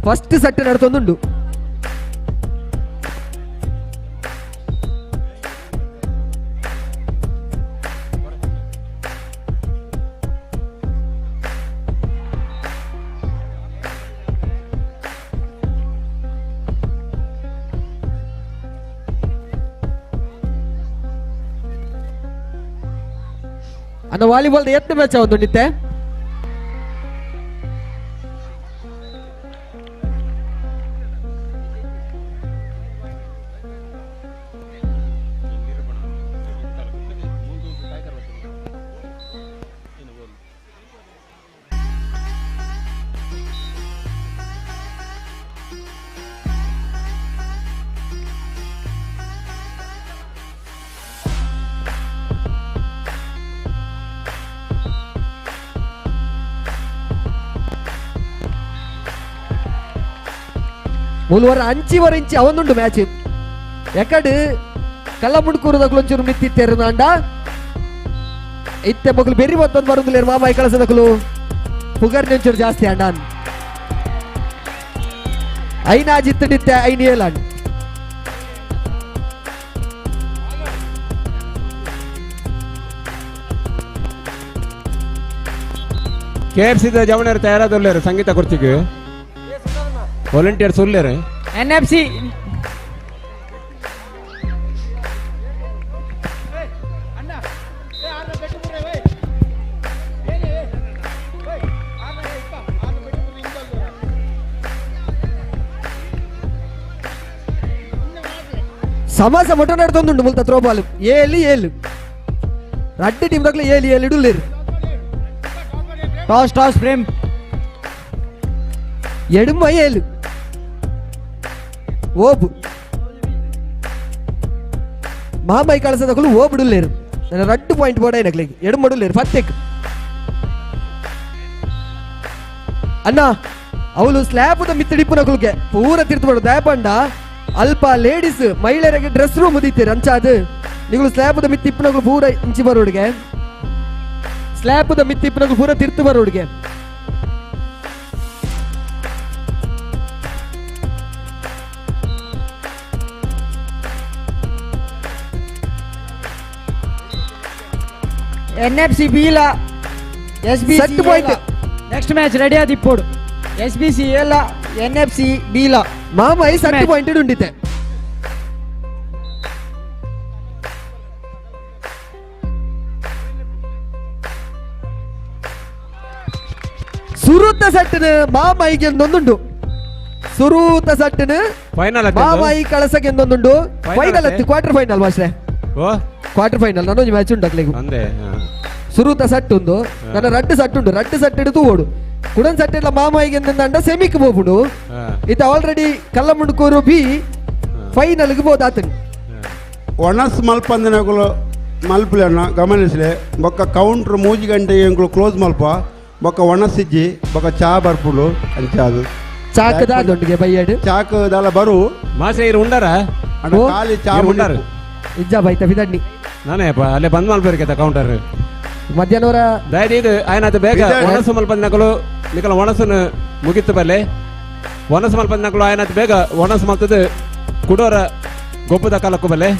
ಫಸ್ಟ್ ಸೆಟ್ ನಡ್ತೊಂದುಂಡು. ಅನ್ನ ವಾಲಿಬಾಲ್ ಎತ್ತ ಮ್ಯಾಚ್ ಒಂದುಂಡಿತ್ತೆ ಮೂಲ್ವರ ಅಂಚಿವರ ಇಂಚಿ ಅವನುಂಡು ಮ್ಯಾಚ್ ಎಕಡು ಕಲ್ಲಮುಡ್ಕೂರುದಕ್ಲು ಒಂಚೂರು ಮಿತ್ತಿತ್ತೇರು ನಾಂಡ ಇತ್ತೆ ಮಗಲು ಬೆರಿ ಮತ್ತೊಂದು ಬರುದಿಲ್ಲ ಮಾಮಾಯಿ ಕಳಸದಕ್ಲು ಪುಗರ್ನಿ ಒಂಚೂರು ಜಾಸ್ತಿ ಅಣ್ಣ ಐನಾ ಜಿತ್ತಡಿತ್ತೆ ಐನ್ ಏಲಾಂಡ್
ಕೆ ಎಫ್ ಸಿದ ಜವಣರು ತಯಾರಾದಲ್ಲೇರು ಸಂಗೀತ ಕುರ್ಚಿಗೆ ವಾಲಂಟಿಯರ್ಸ್ ಉಲ್ಲೇರು
N F C
ಸಮಾಸ ಮೊಟ ನಡ್ತೊಂದುಂಡು ಮುಲ್ತ ಥ್ರೋಬಾಲ್ ಏಳು ಏಳು ರಡ್ಡು ಟೀಮ್ ದಕ್ಲು ಏಳು ಏಳು ಇಡುಲ್ಲೇರು
ಟಾಸ್ ಟಾಸ್ ಪ್ರೇಮ್
ಎಡುಮ ಏಳು ಓಬು ಮಾಮಾಯಿ ಕಳಸದಕ್ಕಲು ಓಬಿಡುಲ್ಲೇರು ನನ್ನ ರಡ್ಡು ಪಾಯಿಂಟ್ ಬೋರ್ಡ್ అయినಕ್ಲಿಗೆ ಎಡುಮಡುಲ್ಲೇರು ಫತ್ತೆಕ್ ಅಣ್ಣ ಅವಳು ಸ್ಲ್ಯಾಬ್ ಮಿತ್ತಡಿಪ್ಪುನಕುಲ್ಗೆ ಪೂರ ತಿರ್ತು ದಯಪಂಡ ಅಲ್ಪ ಲೇಡೀಸ್ ಮಹಿಳೆಯರಿಗೆ ಡ್ರೆಸ್ ರೂಮ್ ಉದಿತ್ತೀರ ಅಂಚಾದು ನೀವು ಸ್ಲ್ಯಾಬ್ ಮಿತ್ತಿಪ್ಪುನಕುಲು ಪೂರ ಇಂಚಿ ಬರೋಡಿಗೆ ಸ್ಲ್ಯಾಬ್ ಮಿತ್ತಿಪ್ಪುನಕುಲು ಪೂರ ತಿರ್ತು ಬರೋಡಿಗೆ
N F C ಬಿಲ S B
Set point.
Next match ready ಆದ ಇಪ್ಪೋಡು S B C ಎಲ N F C ಬಿಲ
ಮಾಮಾಯಿ ಸೆಟ್ ಪಾಯಿಂಟ್ ಉಂಡಿತೆ. ಸುರೂತ ಸೆಟ್ನ ಮಾಮಾಯಿಗೆ ಒಂದೊಂದುಂಡು. ಸುರೂತ ಸೆಟ್ನ
ಫೈನಲ್
ಮಾಮಾಯಿ ಕಳಸಕ್ಕೆ ಒಂದೊಂದುಂಡು. ಫೈನಲ್ ಅತ್ತು ಕ್ವಾರ್ಟರ್ ಫೈನಲ್ ಮಾಸ್ಟ್ರೆ. ಕ್ವಾರ್ಟರ್ ಫೈನಲ್ ನಾನೊಂದು ಮ್ಯಾಚ್ ಉಂಟು ಅಕ್ಲೆಗು. ಸುರೂತ ಸೆಟ್ ಉಂದು ನನ್ನ ರಡ್ಡು ಸೆಟ್ ಉಂಡು. ರಡ್ಡು ಸೆಟ್ ಹಿಡಿದು ಓಡು ಕುಡನ್ ಸೆಟ್ ಇಲ್ಲ ಮಾಮಾಯಿಗೆ ಎಂದಂಡ ಸೆಮಿಕ್ ಹೋಗ್ಬಿಡು. ಇತ್ತ ಆಲ್ರೆಡಿ ಕಲ್ಲಮುಂಡ್ಕೂರು ಬಿ ಫೈನಲ್ಗೆ ಬೋದಾತನು.
ಒಣಸ್ ಮಲ್ಪಂದಿನಗಳು ಮಲ್ಪುಲನ್ನ ಗಮನಿಸಲೆ ಬೊಕ್ಕ ಕೌಂಟ್ರ್ 3 ಗಂಟೆ ಎಂಕುಲು ಕ್ಲೋಸ್ ಮಲ್ಪ ಬೊಕ್ಕ ಒಣಸಿಜ್ಜಿ ಬೊಕ್ಕ ಚಾ ಬರ್ಪುಡು ಅಂಚಾದು
ಚಾಕ್ ದಾದೊಂಡಿಗೆ ಬೈಯಡು
ಚಾಕ್ ದಾಲ ಬರು
ಮಾಸೆ ಇರು ಉಂಡಾರ
ಖಾಲಿ ಚಾ
ಉಂಡಾರ
ಇಜ್ಜಾ ಬೈತ ಬಿದಣ್ಣಿ
ನಾನೇ ಅಲ್ಲೇ ಬಂದ್ ಮಲ್ಪೇರಿಕೆ ಕೌಂಟರ್
ಮಧ್ಯಾಹ್ನವರ
ದಯದೀದು ಆಯ್ನಾತ ಬೇಗ ಒಣಸು ಮಲ್ಪಂದಿನಕಲು ನಿಕಲ ಒಣಸನ್ನು ಮುಗಿತು ಬಲ್ಲೆ ಒಣಸು ಮಲ್ಪಂದಿನಕಲು ಆಯ್ನಾತ ಬೇಗ ಒಣಸು ಮಲ್ತದ್ದು ಕುಡೋರ ಗೊಬ್ಬದ ಕಾಲಕ್ಕೂ ಬಲ್ಲೆ.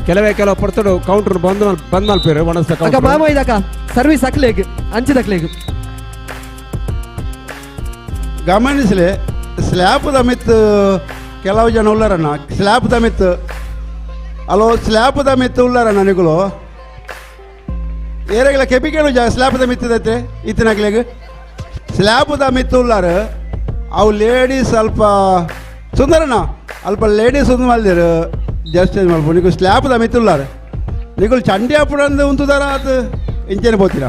ಕೆಲವೇ ಕೆಲವು ಪೊರ್ತಡು ಕೌಂಟರ್ ಬಂದ್ ಬಂದ್ ಮಲ್ಪೇರು ಒಣಸ
ಅಕ್ಕ ಮಾಮ ಇದಕ್ಕ ಸರ್ವಿಸ್ ಅಕ್ಲೇಗ್ ಅಂಚಿದಕ್ಲೇಗ್
ಗಮನಿಸಲೆ ಸ್ಲ್ಯಾಪ್ ದಮಿತ್ ಕೆಲವು ಜನ ಉಳ್ಳಾರಣ್ಣ ಸ್ಲ್ಯಾಪ್ ದಮಿತ್ ಅಲೋ ಸ್ಲ್ಯಾಪ್ ದಮಿತ್ ಉಳ್ಳಾರಣ್ಣ ನಿಗುಲು ಏರೆಗಳ ಕೆಪಿಕೇಳು ಜಾ ಸ್ಲ್ಯಾಪ್ ದಮಿತ್ತದೈತೆ ಇತ್ತಿನಕ್ಲೆಗ್ ಸ್ಲ್ಯಾಪ್ ದಮಿತ್ ಉಳ್ಳಾರು ಅವು ಲೇಡೀಸ್ ಸ್ವಲ್ಪ ಸುಂದರಣ್ಣ ಅಲ್ಪ ಲೇಡೀಸ್ ಒಂದು ಮಲ್ದಿರು ಜಸ್ಟ್ ಮಲ್ಪ ನಿಗು ಸ್ಲ್ಯಾಪ್ ದಮಿತ್ ಉಳ್ಳಾರು ನಿಗುಲು ಚಂಡಿ ಅಪ್ಪುಡಂದು ಉಂತುದಾರ ಅದು ಇಂಚೆನೆ ಪೋತಿರ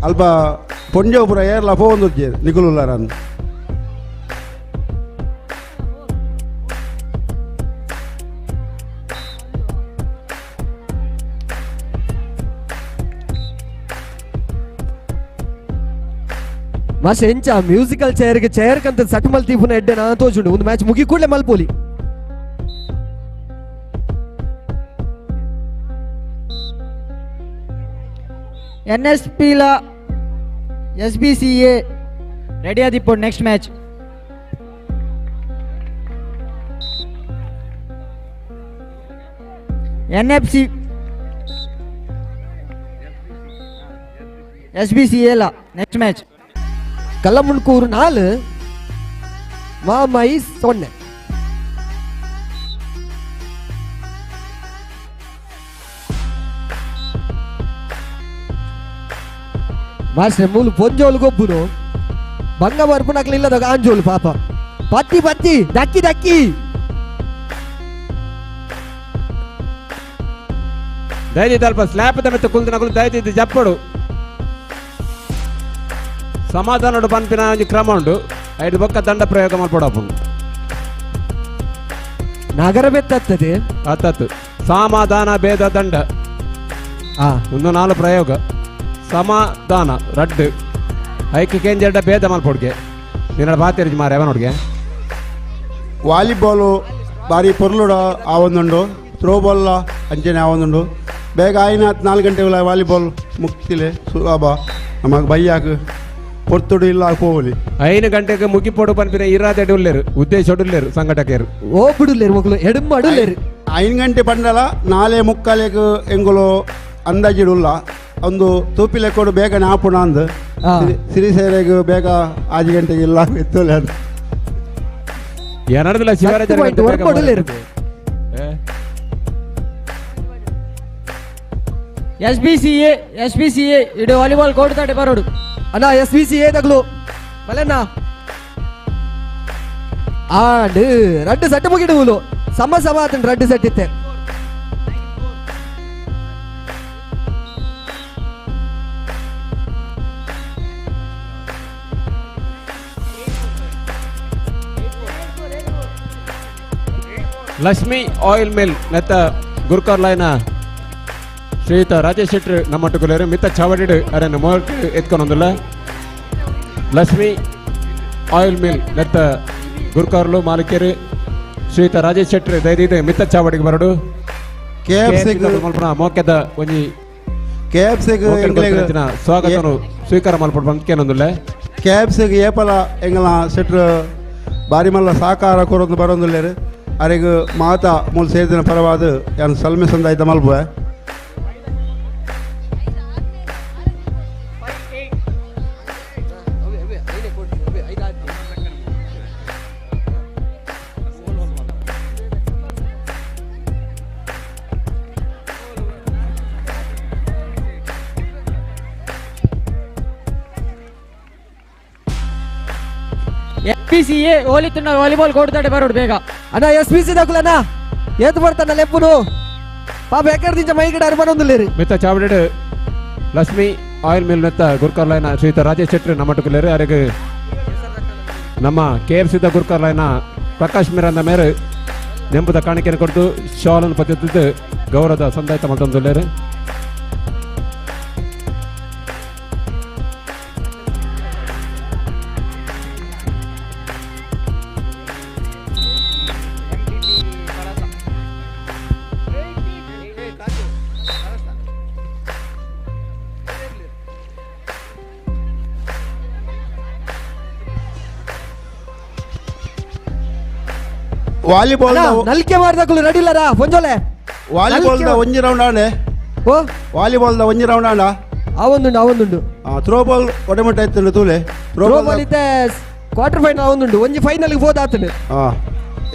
ಅಲ್ಪ ಪೊಂಜೋಪುರ ಏರ್ಲ ಪೋಂದು ನಿಗುಲು ಉಳ್ಳಾರ ಅಂದು.
ಮಾಸ್ಟರ್ ಎಂಚ ಮ್ಯೂಸಿಕಲ್ ಚೇರ್ಗೆ ಚೇರ್ ಕಂತ ಸಟ್ ಮಲ್ ತೀಪುನ ಎಡ್ಡೆ ನಾ ತೋಜುಂಡು ಒಂದು ಮ್ಯಾಚ್ ಮುಗಿ ಕೂಡಲೇ ಮಲ್ಪೋಲಿ.
ಎನ್ಎಸ್ಪಿಲ ಎಸ್ಬಿಸಿಎ ರೆಡಿ ಆದಿಪ್ಪು ನೆಕ್ಸ್ಟ್ ಮ್ಯಾಚ್. ಎನ್ಎಫ್ಸಿ ಎಸ್ಬಿಸಿಎ ಲ ನೆಕ್ಸ್ಟ್ ಮ್ಯಾಚ್.
ಕಲ್ಲಮುಣ್ಕೂರು 4 ಮಾಮಾಯಿ 0. ಮಾಸ್ಟರ್ ಮೂಲು ಪೊಂಜೋಲು ಗೊಬ್ಬುನು ಬಂಗ ಬರ್ಪುನಕ್ಲಿಲ್ಲದಾಗ ಆಂಜೋಲು ಪಾಪ ಪತ್ತಿ ಪತ್ತಿ ದಕ್ಕಿ ದಕ್ಕಿ
ದಯದಿದ್ದು ಅಲ್ಪ ಸ್ಲ್ಯಾಪ್ ಮೆತ್ತ ಕುಲ್ದಿನಕುಲು ದಯದಿದ್ದು ಜಪ್ಪಡು ಸಮಾಧಾನಡು ಪನ್ಪಿನ ಒಂಜಿ ಕ್ರಮ ಉಂಡು ಐದು ಬೊಕ್ಕ ದಂಡ ಪ್ರಯೋಗ ಮಲ್ಪೊಡಾಪುಂಡು
ನಗರ ಬೆತ್ತತ್ತದೆ
ಅತ್ತತ್ತು ಸಮಾಧಾನ ಭೇದ ದಂಡ ಒಂದು 4 ಪ್ರಯೋಗ ಸಮಾಧಾನ ರಡ್ಡು ಐಕೆ ಕೇಂಜೆರಡ ಭೇದ ಮಲ್ಪೊಡ್ಗೆ ನಿನ್ನ ಬಾತೇರಿಜಿ ಮಾರೆ ಅವನೊಡ್ಗೆ
ವಾಲಿಬಾಲು ಬಾರಿ ಪೊರ್ಲುಡ ಆ ಒಂದುಂಡು ಥ್ರೋಬಾಲ್ ಅಂಚನೆ ಆ ಒಂದುಂಡು ಬೇಗ ಆಯ್ನ 4 ಗಂಟೆ ವಾಲಿಬಾಲ್ ಮುಕ್ತಿಲೆ ಸುಲಭ ನಮಗೆ ಬೈಯಾಕ ಪೊರ್ತುಡು ಇಲ್ಲ ಹೋಗಲಿ
5 ಗಂಟೆಗೆ ಮುಗಿಪೊಡು ಪನ್ಪಿನ ಇರಾದೆ ಉಲ್ಲೇರು ಉದ್ದೇಶ ಉಲ್ಲೇರು ಸಂಘಟಕರು
ಓ ಬಿಡುಲ್ಲೇರು ಮಕ್ಕಳು ಎಡುಂಬಡುಲ್ಲೇರು
5 ಗಂಟೆ ಪಂಡಲ 4:45 ಎಂಗುಲು ಅಂದಾಜಿಡುಲ್ಲ ಒಂದು ತೂಪಿ ಲೆಕ್ಕೋಡು ಬೇಗ ನಾಪುಣ ಅಂದು ಸಿರಿಸೇರೆಗೆ ಬೇಗ 5 ಗಂಟೆಗೆ ಇಲ್ಲ ಎತ್ತೋಲೆ ಅಂತ
ಏನಾಡಿಲ್ಲ ಶಿವರಾಜ್
ಎಸ್ಬಿಸಿಎ ಎಸ್ಬಿಸಿಎ ಇಡು ವಾಲಿಬಾಲ್ ಕೋರ್ಟ್ ತಾಟೆ ಬರೋಡು
ಅಣ್ಣ ಎಸ್ ವಿ ಸಿ ಎ ತಗಲು ಮಲಣ್ಣ ಆಂಡ್ ರಡ್ಡು ಸೆಟ್ ಮುಗಿಡುವುದು ಸಮ ಸಮ ಆತನ ರಡ್ಡು ಸೆಟ್ ಇತ್ತೆ.
ಲಕ್ಷ್ಮಿ ಆಯಿಲ್ ಮಿಲ್ ನೆತ್ತ ಗುರ್ಕಾರ್ ಲೈನ ಶ್ರೀಯುತ ರಾಜೇಶ್ ಶೆಟ್ರು ನಮ್ಮಟ್ಟುಕುಲೇರು ಮಿತ್ತ ಚಾವಡಿಡು ಅರೆನ ಮೋರ್ಟ್ ಎತ್ಕೊಂಡೊಂದುಲ್ಲ ಲಕ್ಷ್ಮಿ ಆಯಿಲ್ ಮಿಲ್ ನೆತ್ತ ಗುರ್ಕಾರ್ಲು ಮಾಲೀಕರು ಶ್ರೀಯುತ ರಾಜೇಶ್ ಶೆಟ್ರು ದಯದೀದು ಮಿತ್ತ ಚಾವಡಿಗೆ ಬರಡು
ಕೆ ಎಫ್ ಸಿ
ಮಲ್ಪುನ ಮೋಕೆದ ಒಂಜಿ
ಕೆ ಎಫ್ ಸಿ
ಸ್ವಾಗತನು ಸ್ವೀಕಾರ ಮಲ್ಪಡು ಬಂದ್ಕೇನೊಂದುಲ್ಲ
ಕೆ ಎಫ್ ಸಿಗೆ ಏಪಲ ಎಂಗಲ ಶೆಟ್ರು ಬಾರಿ ಮಲ್ಲ ಸಹಕಾರ ಕೊರೊಂದು ಬರೋಂದುಲ್ಲೇರು ಅರೆಗ್ ಮಾತಾ ಮೂಲ ಸೇರಿದಿನ ಪರವಾದ ಯಾನ್ ಸಲ್ಮೆ ಸಂದಾಯ್ತ ಮಲ್ಪುವೆ.
ಪಿ ಸಿ ಎ ಓಲಿತ್ತುಂಡ ವಾಲಿಬಾಲ್ ಕೋರ್ಟ್ ಬರೋಡು ಬೇಗ.
ಅಣ್ಣ ಎಸ್ ಪಿ ಸಿ ದಕುಲಣ್ಣ ಏತ್ ಬರ್ತಾನ ಲೆಪ್ಪುನು ಪಾಪ ಎಕ್ಕಡ ಮೈಗಡ ಅರ್ಬನೊಂದುಲ್ಲೇರು.
ಮಿತ್ತ ಚಾವಡಿಡ್ ಲಕ್ಷ್ಮಿ ಆಯಿಲ್ ಮಿಲ್ ಮೆತ್ತ ಗುರ್ಕರ್ಲೈನ ಶ್ರೀಯುತ ರಾಜೇಶ್ ಶೆಟ್ಟಿ ನಮ್ಮಟುಕುಲ್ಲೇರು. ಅರೆಗ್ ನಮ್ಮ ಕೆ ಎಫ್ ಸಿದ ಗುರ್ಕರ್ಲೈನ ಪ್ರಕಾಶ್ ಮಿರಂದ ಮೇರೆ ನೆಂಪುದ ಕಾಣಿಕೆಯನ್ನು ಕೊಡ್ತು ಶಾಲನ್ನು ಪತ್ತಿದ್ದು ಗೌರವದ ಸಂದಾಯತ ಮಲ್ತೊಂದುಲ್ಲೇರು.
ವಾಲಿಬಾಲ್
ನಲ್ಕೆ ಮಾಡಿದಕ್ಕಲು ರೆಡಿ ಇಲ್ಲರಾ ಒಂಜೋಲೆ.
ವಾಲಿಬಾಲ್ the ಒಂಜಿ ರೌಂಡ್ ಆಂಡೆ.
ಓ
ವಾಲಿಬಾಲ್ the ಒಂಜಿ ರೌಂಡ್ ಆಂಡ
ಆವೊಂದುಂಡು ಆವೊಂದುಂಡು.
ಥ್ರೋ ಬಾಲ್ ಒಡೆಮಟ್ಟ ಆಯ್ತುಂಡು ತೂಲೆ.
ಥ್ರೋ ಬಾಲ್ ಇತ್ತೆ ಕ್ವಾರ್ಟರ್ ಫೈನಲ್ ಆವೊಂದುಂಡು, ಒಂಜಿ ಫೈನಲ್ ಗೆ ಹೋದಾತುಂಡು.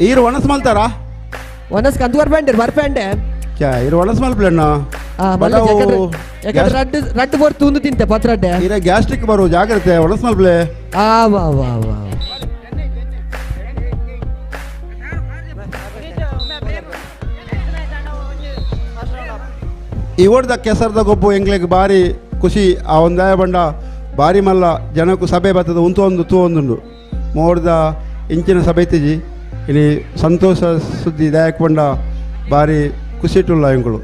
ಈರು ಒಣಸ್ ಮಲ್ತಾರಾ?
ಒಣಸ್ ಕಂದು ಬರ್ಪಂಡೆ ಬರ್ಪಂಡೆ.
ಕ್ಯಾ ಈರು ಒಣಸ್ ಮಲ್ಪಲೆಣ್ಣ?
ಯಾಕಂದ್ರೆ ರಡ್ಡು ರಡ್ಡು ಬೋರ್ ತೂಂದು ತಿಂತೆ ಪತ್ರಡ್ಡೆ.
ಈರ ಗ್ಯಾಸ್ಟ್ರಿಕ್ ಬರು ಜಾಗ್ರತೆ ಒಣಸ್ ಮಲ್ಪಲೆ.
ಆ ವಾ ವಾ ವಾ.
ಇವಡ್ದ ಕೆಸರದ ಗೊಬ್ಬು ಎಂಗ್ಲಿಗೆ ಭಾರಿ ಖುಷಿ. ಆ ಒಂದಾಯ ಬಂಡ ಭಾರಿ ಮಲ್ಲ ಜನಕ್ಕೂ ಸಭೆ ಬರ್ತದೆ ಉಂತು ಒಂದು ತೂ ಒಂದುಂಡು ಮೋಡ್ದ ಇಂಚಿನ ಸಭೆ ಇತ್ತೀಜಿ. ಇಲ್ಲಿ ಸಂತೋಷ ಸುದ್ದಿ ದಾಯಕ ಬಂಡ ಭಾರಿ ಖುಷಿ ಇಟ್ಟುಲ್ಲ ಎಂಗಳು.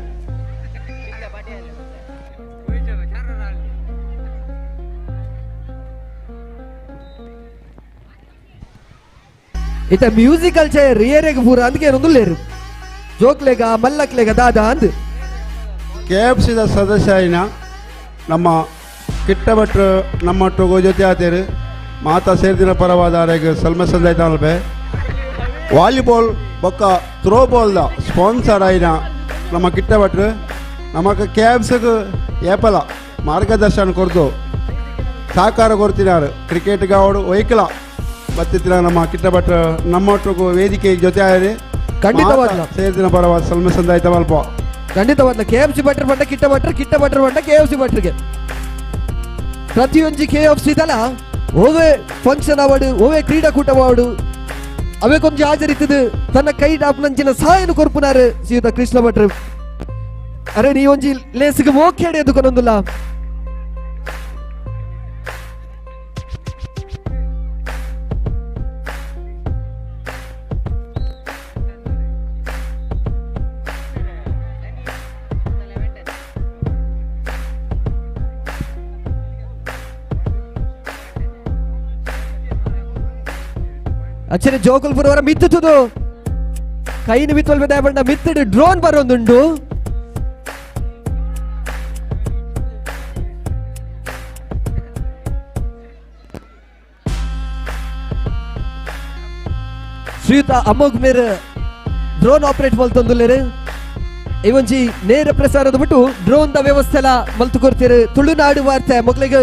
ಇತ ಮ್ಯೂಸಿಕಲ್ ಚೇರ್ ಏರಿಯಾಗ ಪೂರ ಅದಕ್ಕೆ ಏನೊಂದು ಜೋಕ್ಲೆಗ ಮಲ್ಲಕ್ಲೆಗ ದಾದಾ ಅಂದ್.
ಕೆ ಎಫ್ ಸಿದ ಸದಸ್ಯ ನಮ್ಮ ಕಿಟ್ಟ ಭಟ್ರು ನಮ್ಮೊಟ್ಟಿಗೆ ಜೊತೆ ಆತೇರು ಮಾತಾ ಸೇರಿದಿನ ಪರವಾದ ಆರೆಗ್ ಸಲ್ಮೆ ಸಂದಾಯ್ತಾಲ್ಪೆ. ವಾಲಿಬಾಲ್ ಬೊಕ್ಕ ಥ್ರೋ ಬಾಲ್ದ ಸ್ಪಾನ್ಸರ್ ಆಯಿನ ನಮ್ಮ ಕಿಟ್ಟ ಭಟ್ರು ನಮಕ್ ಕೆ ಎಫ್ ಸಿಗೆ ಏಪಲ ಮಾರ್ಗದರ್ಶನ ಕೊರ್ದು ಸಹಕಾರ ಕೊಡ್ತಿನಾರು. ಕ್ರಿಕೆಟ್ಗೆ ಅವಡು ಒಯ್ಕಲ ಬತ್ತಿತ್ತಿನ ನಮ್ಮ ಕಿಟ್ಟ ಭಟ್ರು ನಮ್ಮೊಟ್ಟಿಗೆ ವೇದಿಕೆ ಜೊತೆ ಆಯ್ರಿ.
ಖಂಡಿತವಾಗ್ಲೂ
ಸೇರಿದಿನ ಪರವಾದ ಸಲ್ಮೆ ಸಂದಾಯ್ತವಲ್ಪ.
ಖಂಡಿತವಾದ ಕೆ ಎಫ್ ಸಿ ಭಟ್ರು ಬಂಡ ಕಿಟ್ಟ ಭಟ್ರು, ಕಿಟ್ಟ ಭಟ್ರು ಬಂಡ ಕೆ ಎಫ್ ಸಿ ಭಟ್ರಿಗೆ ಪ್ರತಿಯೊಂಜಿ ಕೆ ಎಫ್ ಸಿ ದಲ ಓವೇ ಫಂಕ್ಷನ್ ಅವಾರ್ಡು ಓವೇ ಕ್ರೀಡಾಕೂಟ ಅವಾರ್ಡು ಅವೇ ಕೊಂಚ ಹಾಜರಿತ್ತದು ತನ್ನ ಕೈ ಡಾಪ್ನಂಚಿನ ಸಹಾಯನು ಕೊರ್ಪುನಾರು ಶ್ರೀಯುತ ಕೃಷ್ಣ ಭಟ್ರು. ಅರೆ ನೀ ಒಂಜಿ ಲೇಸಿಗೆ ಮೋಖೇಡಿ ಎದ್ದುಕೊಂಡೊಂದುಲ್ಲ. ಅಚ್ಚನೆ ಜೋಕುಲ್ಪುರವರ ಮಿತ್ತುದು ಕೈನ ಮಿತ್ತೊಲ್ಪೆ ದಯಪಂಡ ಮಿತ್ತಡು ಡ್ರೋನ್ ಬರೋದುಂಡು. ಶ್ರೀಯುತ ಅಮೋಘ್ ಮೇರ್ ಡ್ರೋನ್ ಆಪರೇಟ್ ಮಲ್ತೊಂದುಲ್ಲೇರು. ಈ ಒಂಜಿ ನೇರ ಪ್ರಸಾರದ ಬಿಟ್ಟು ಡ್ರೋನ್ the ವ್ಯವಸ್ಥೆಲ ಮಲ್ತು ಕೊರ್ತೀರು. ತುಳುನಾಡು ವಾರ್ತೆ ಮೊಗ್ಲಿಗೆ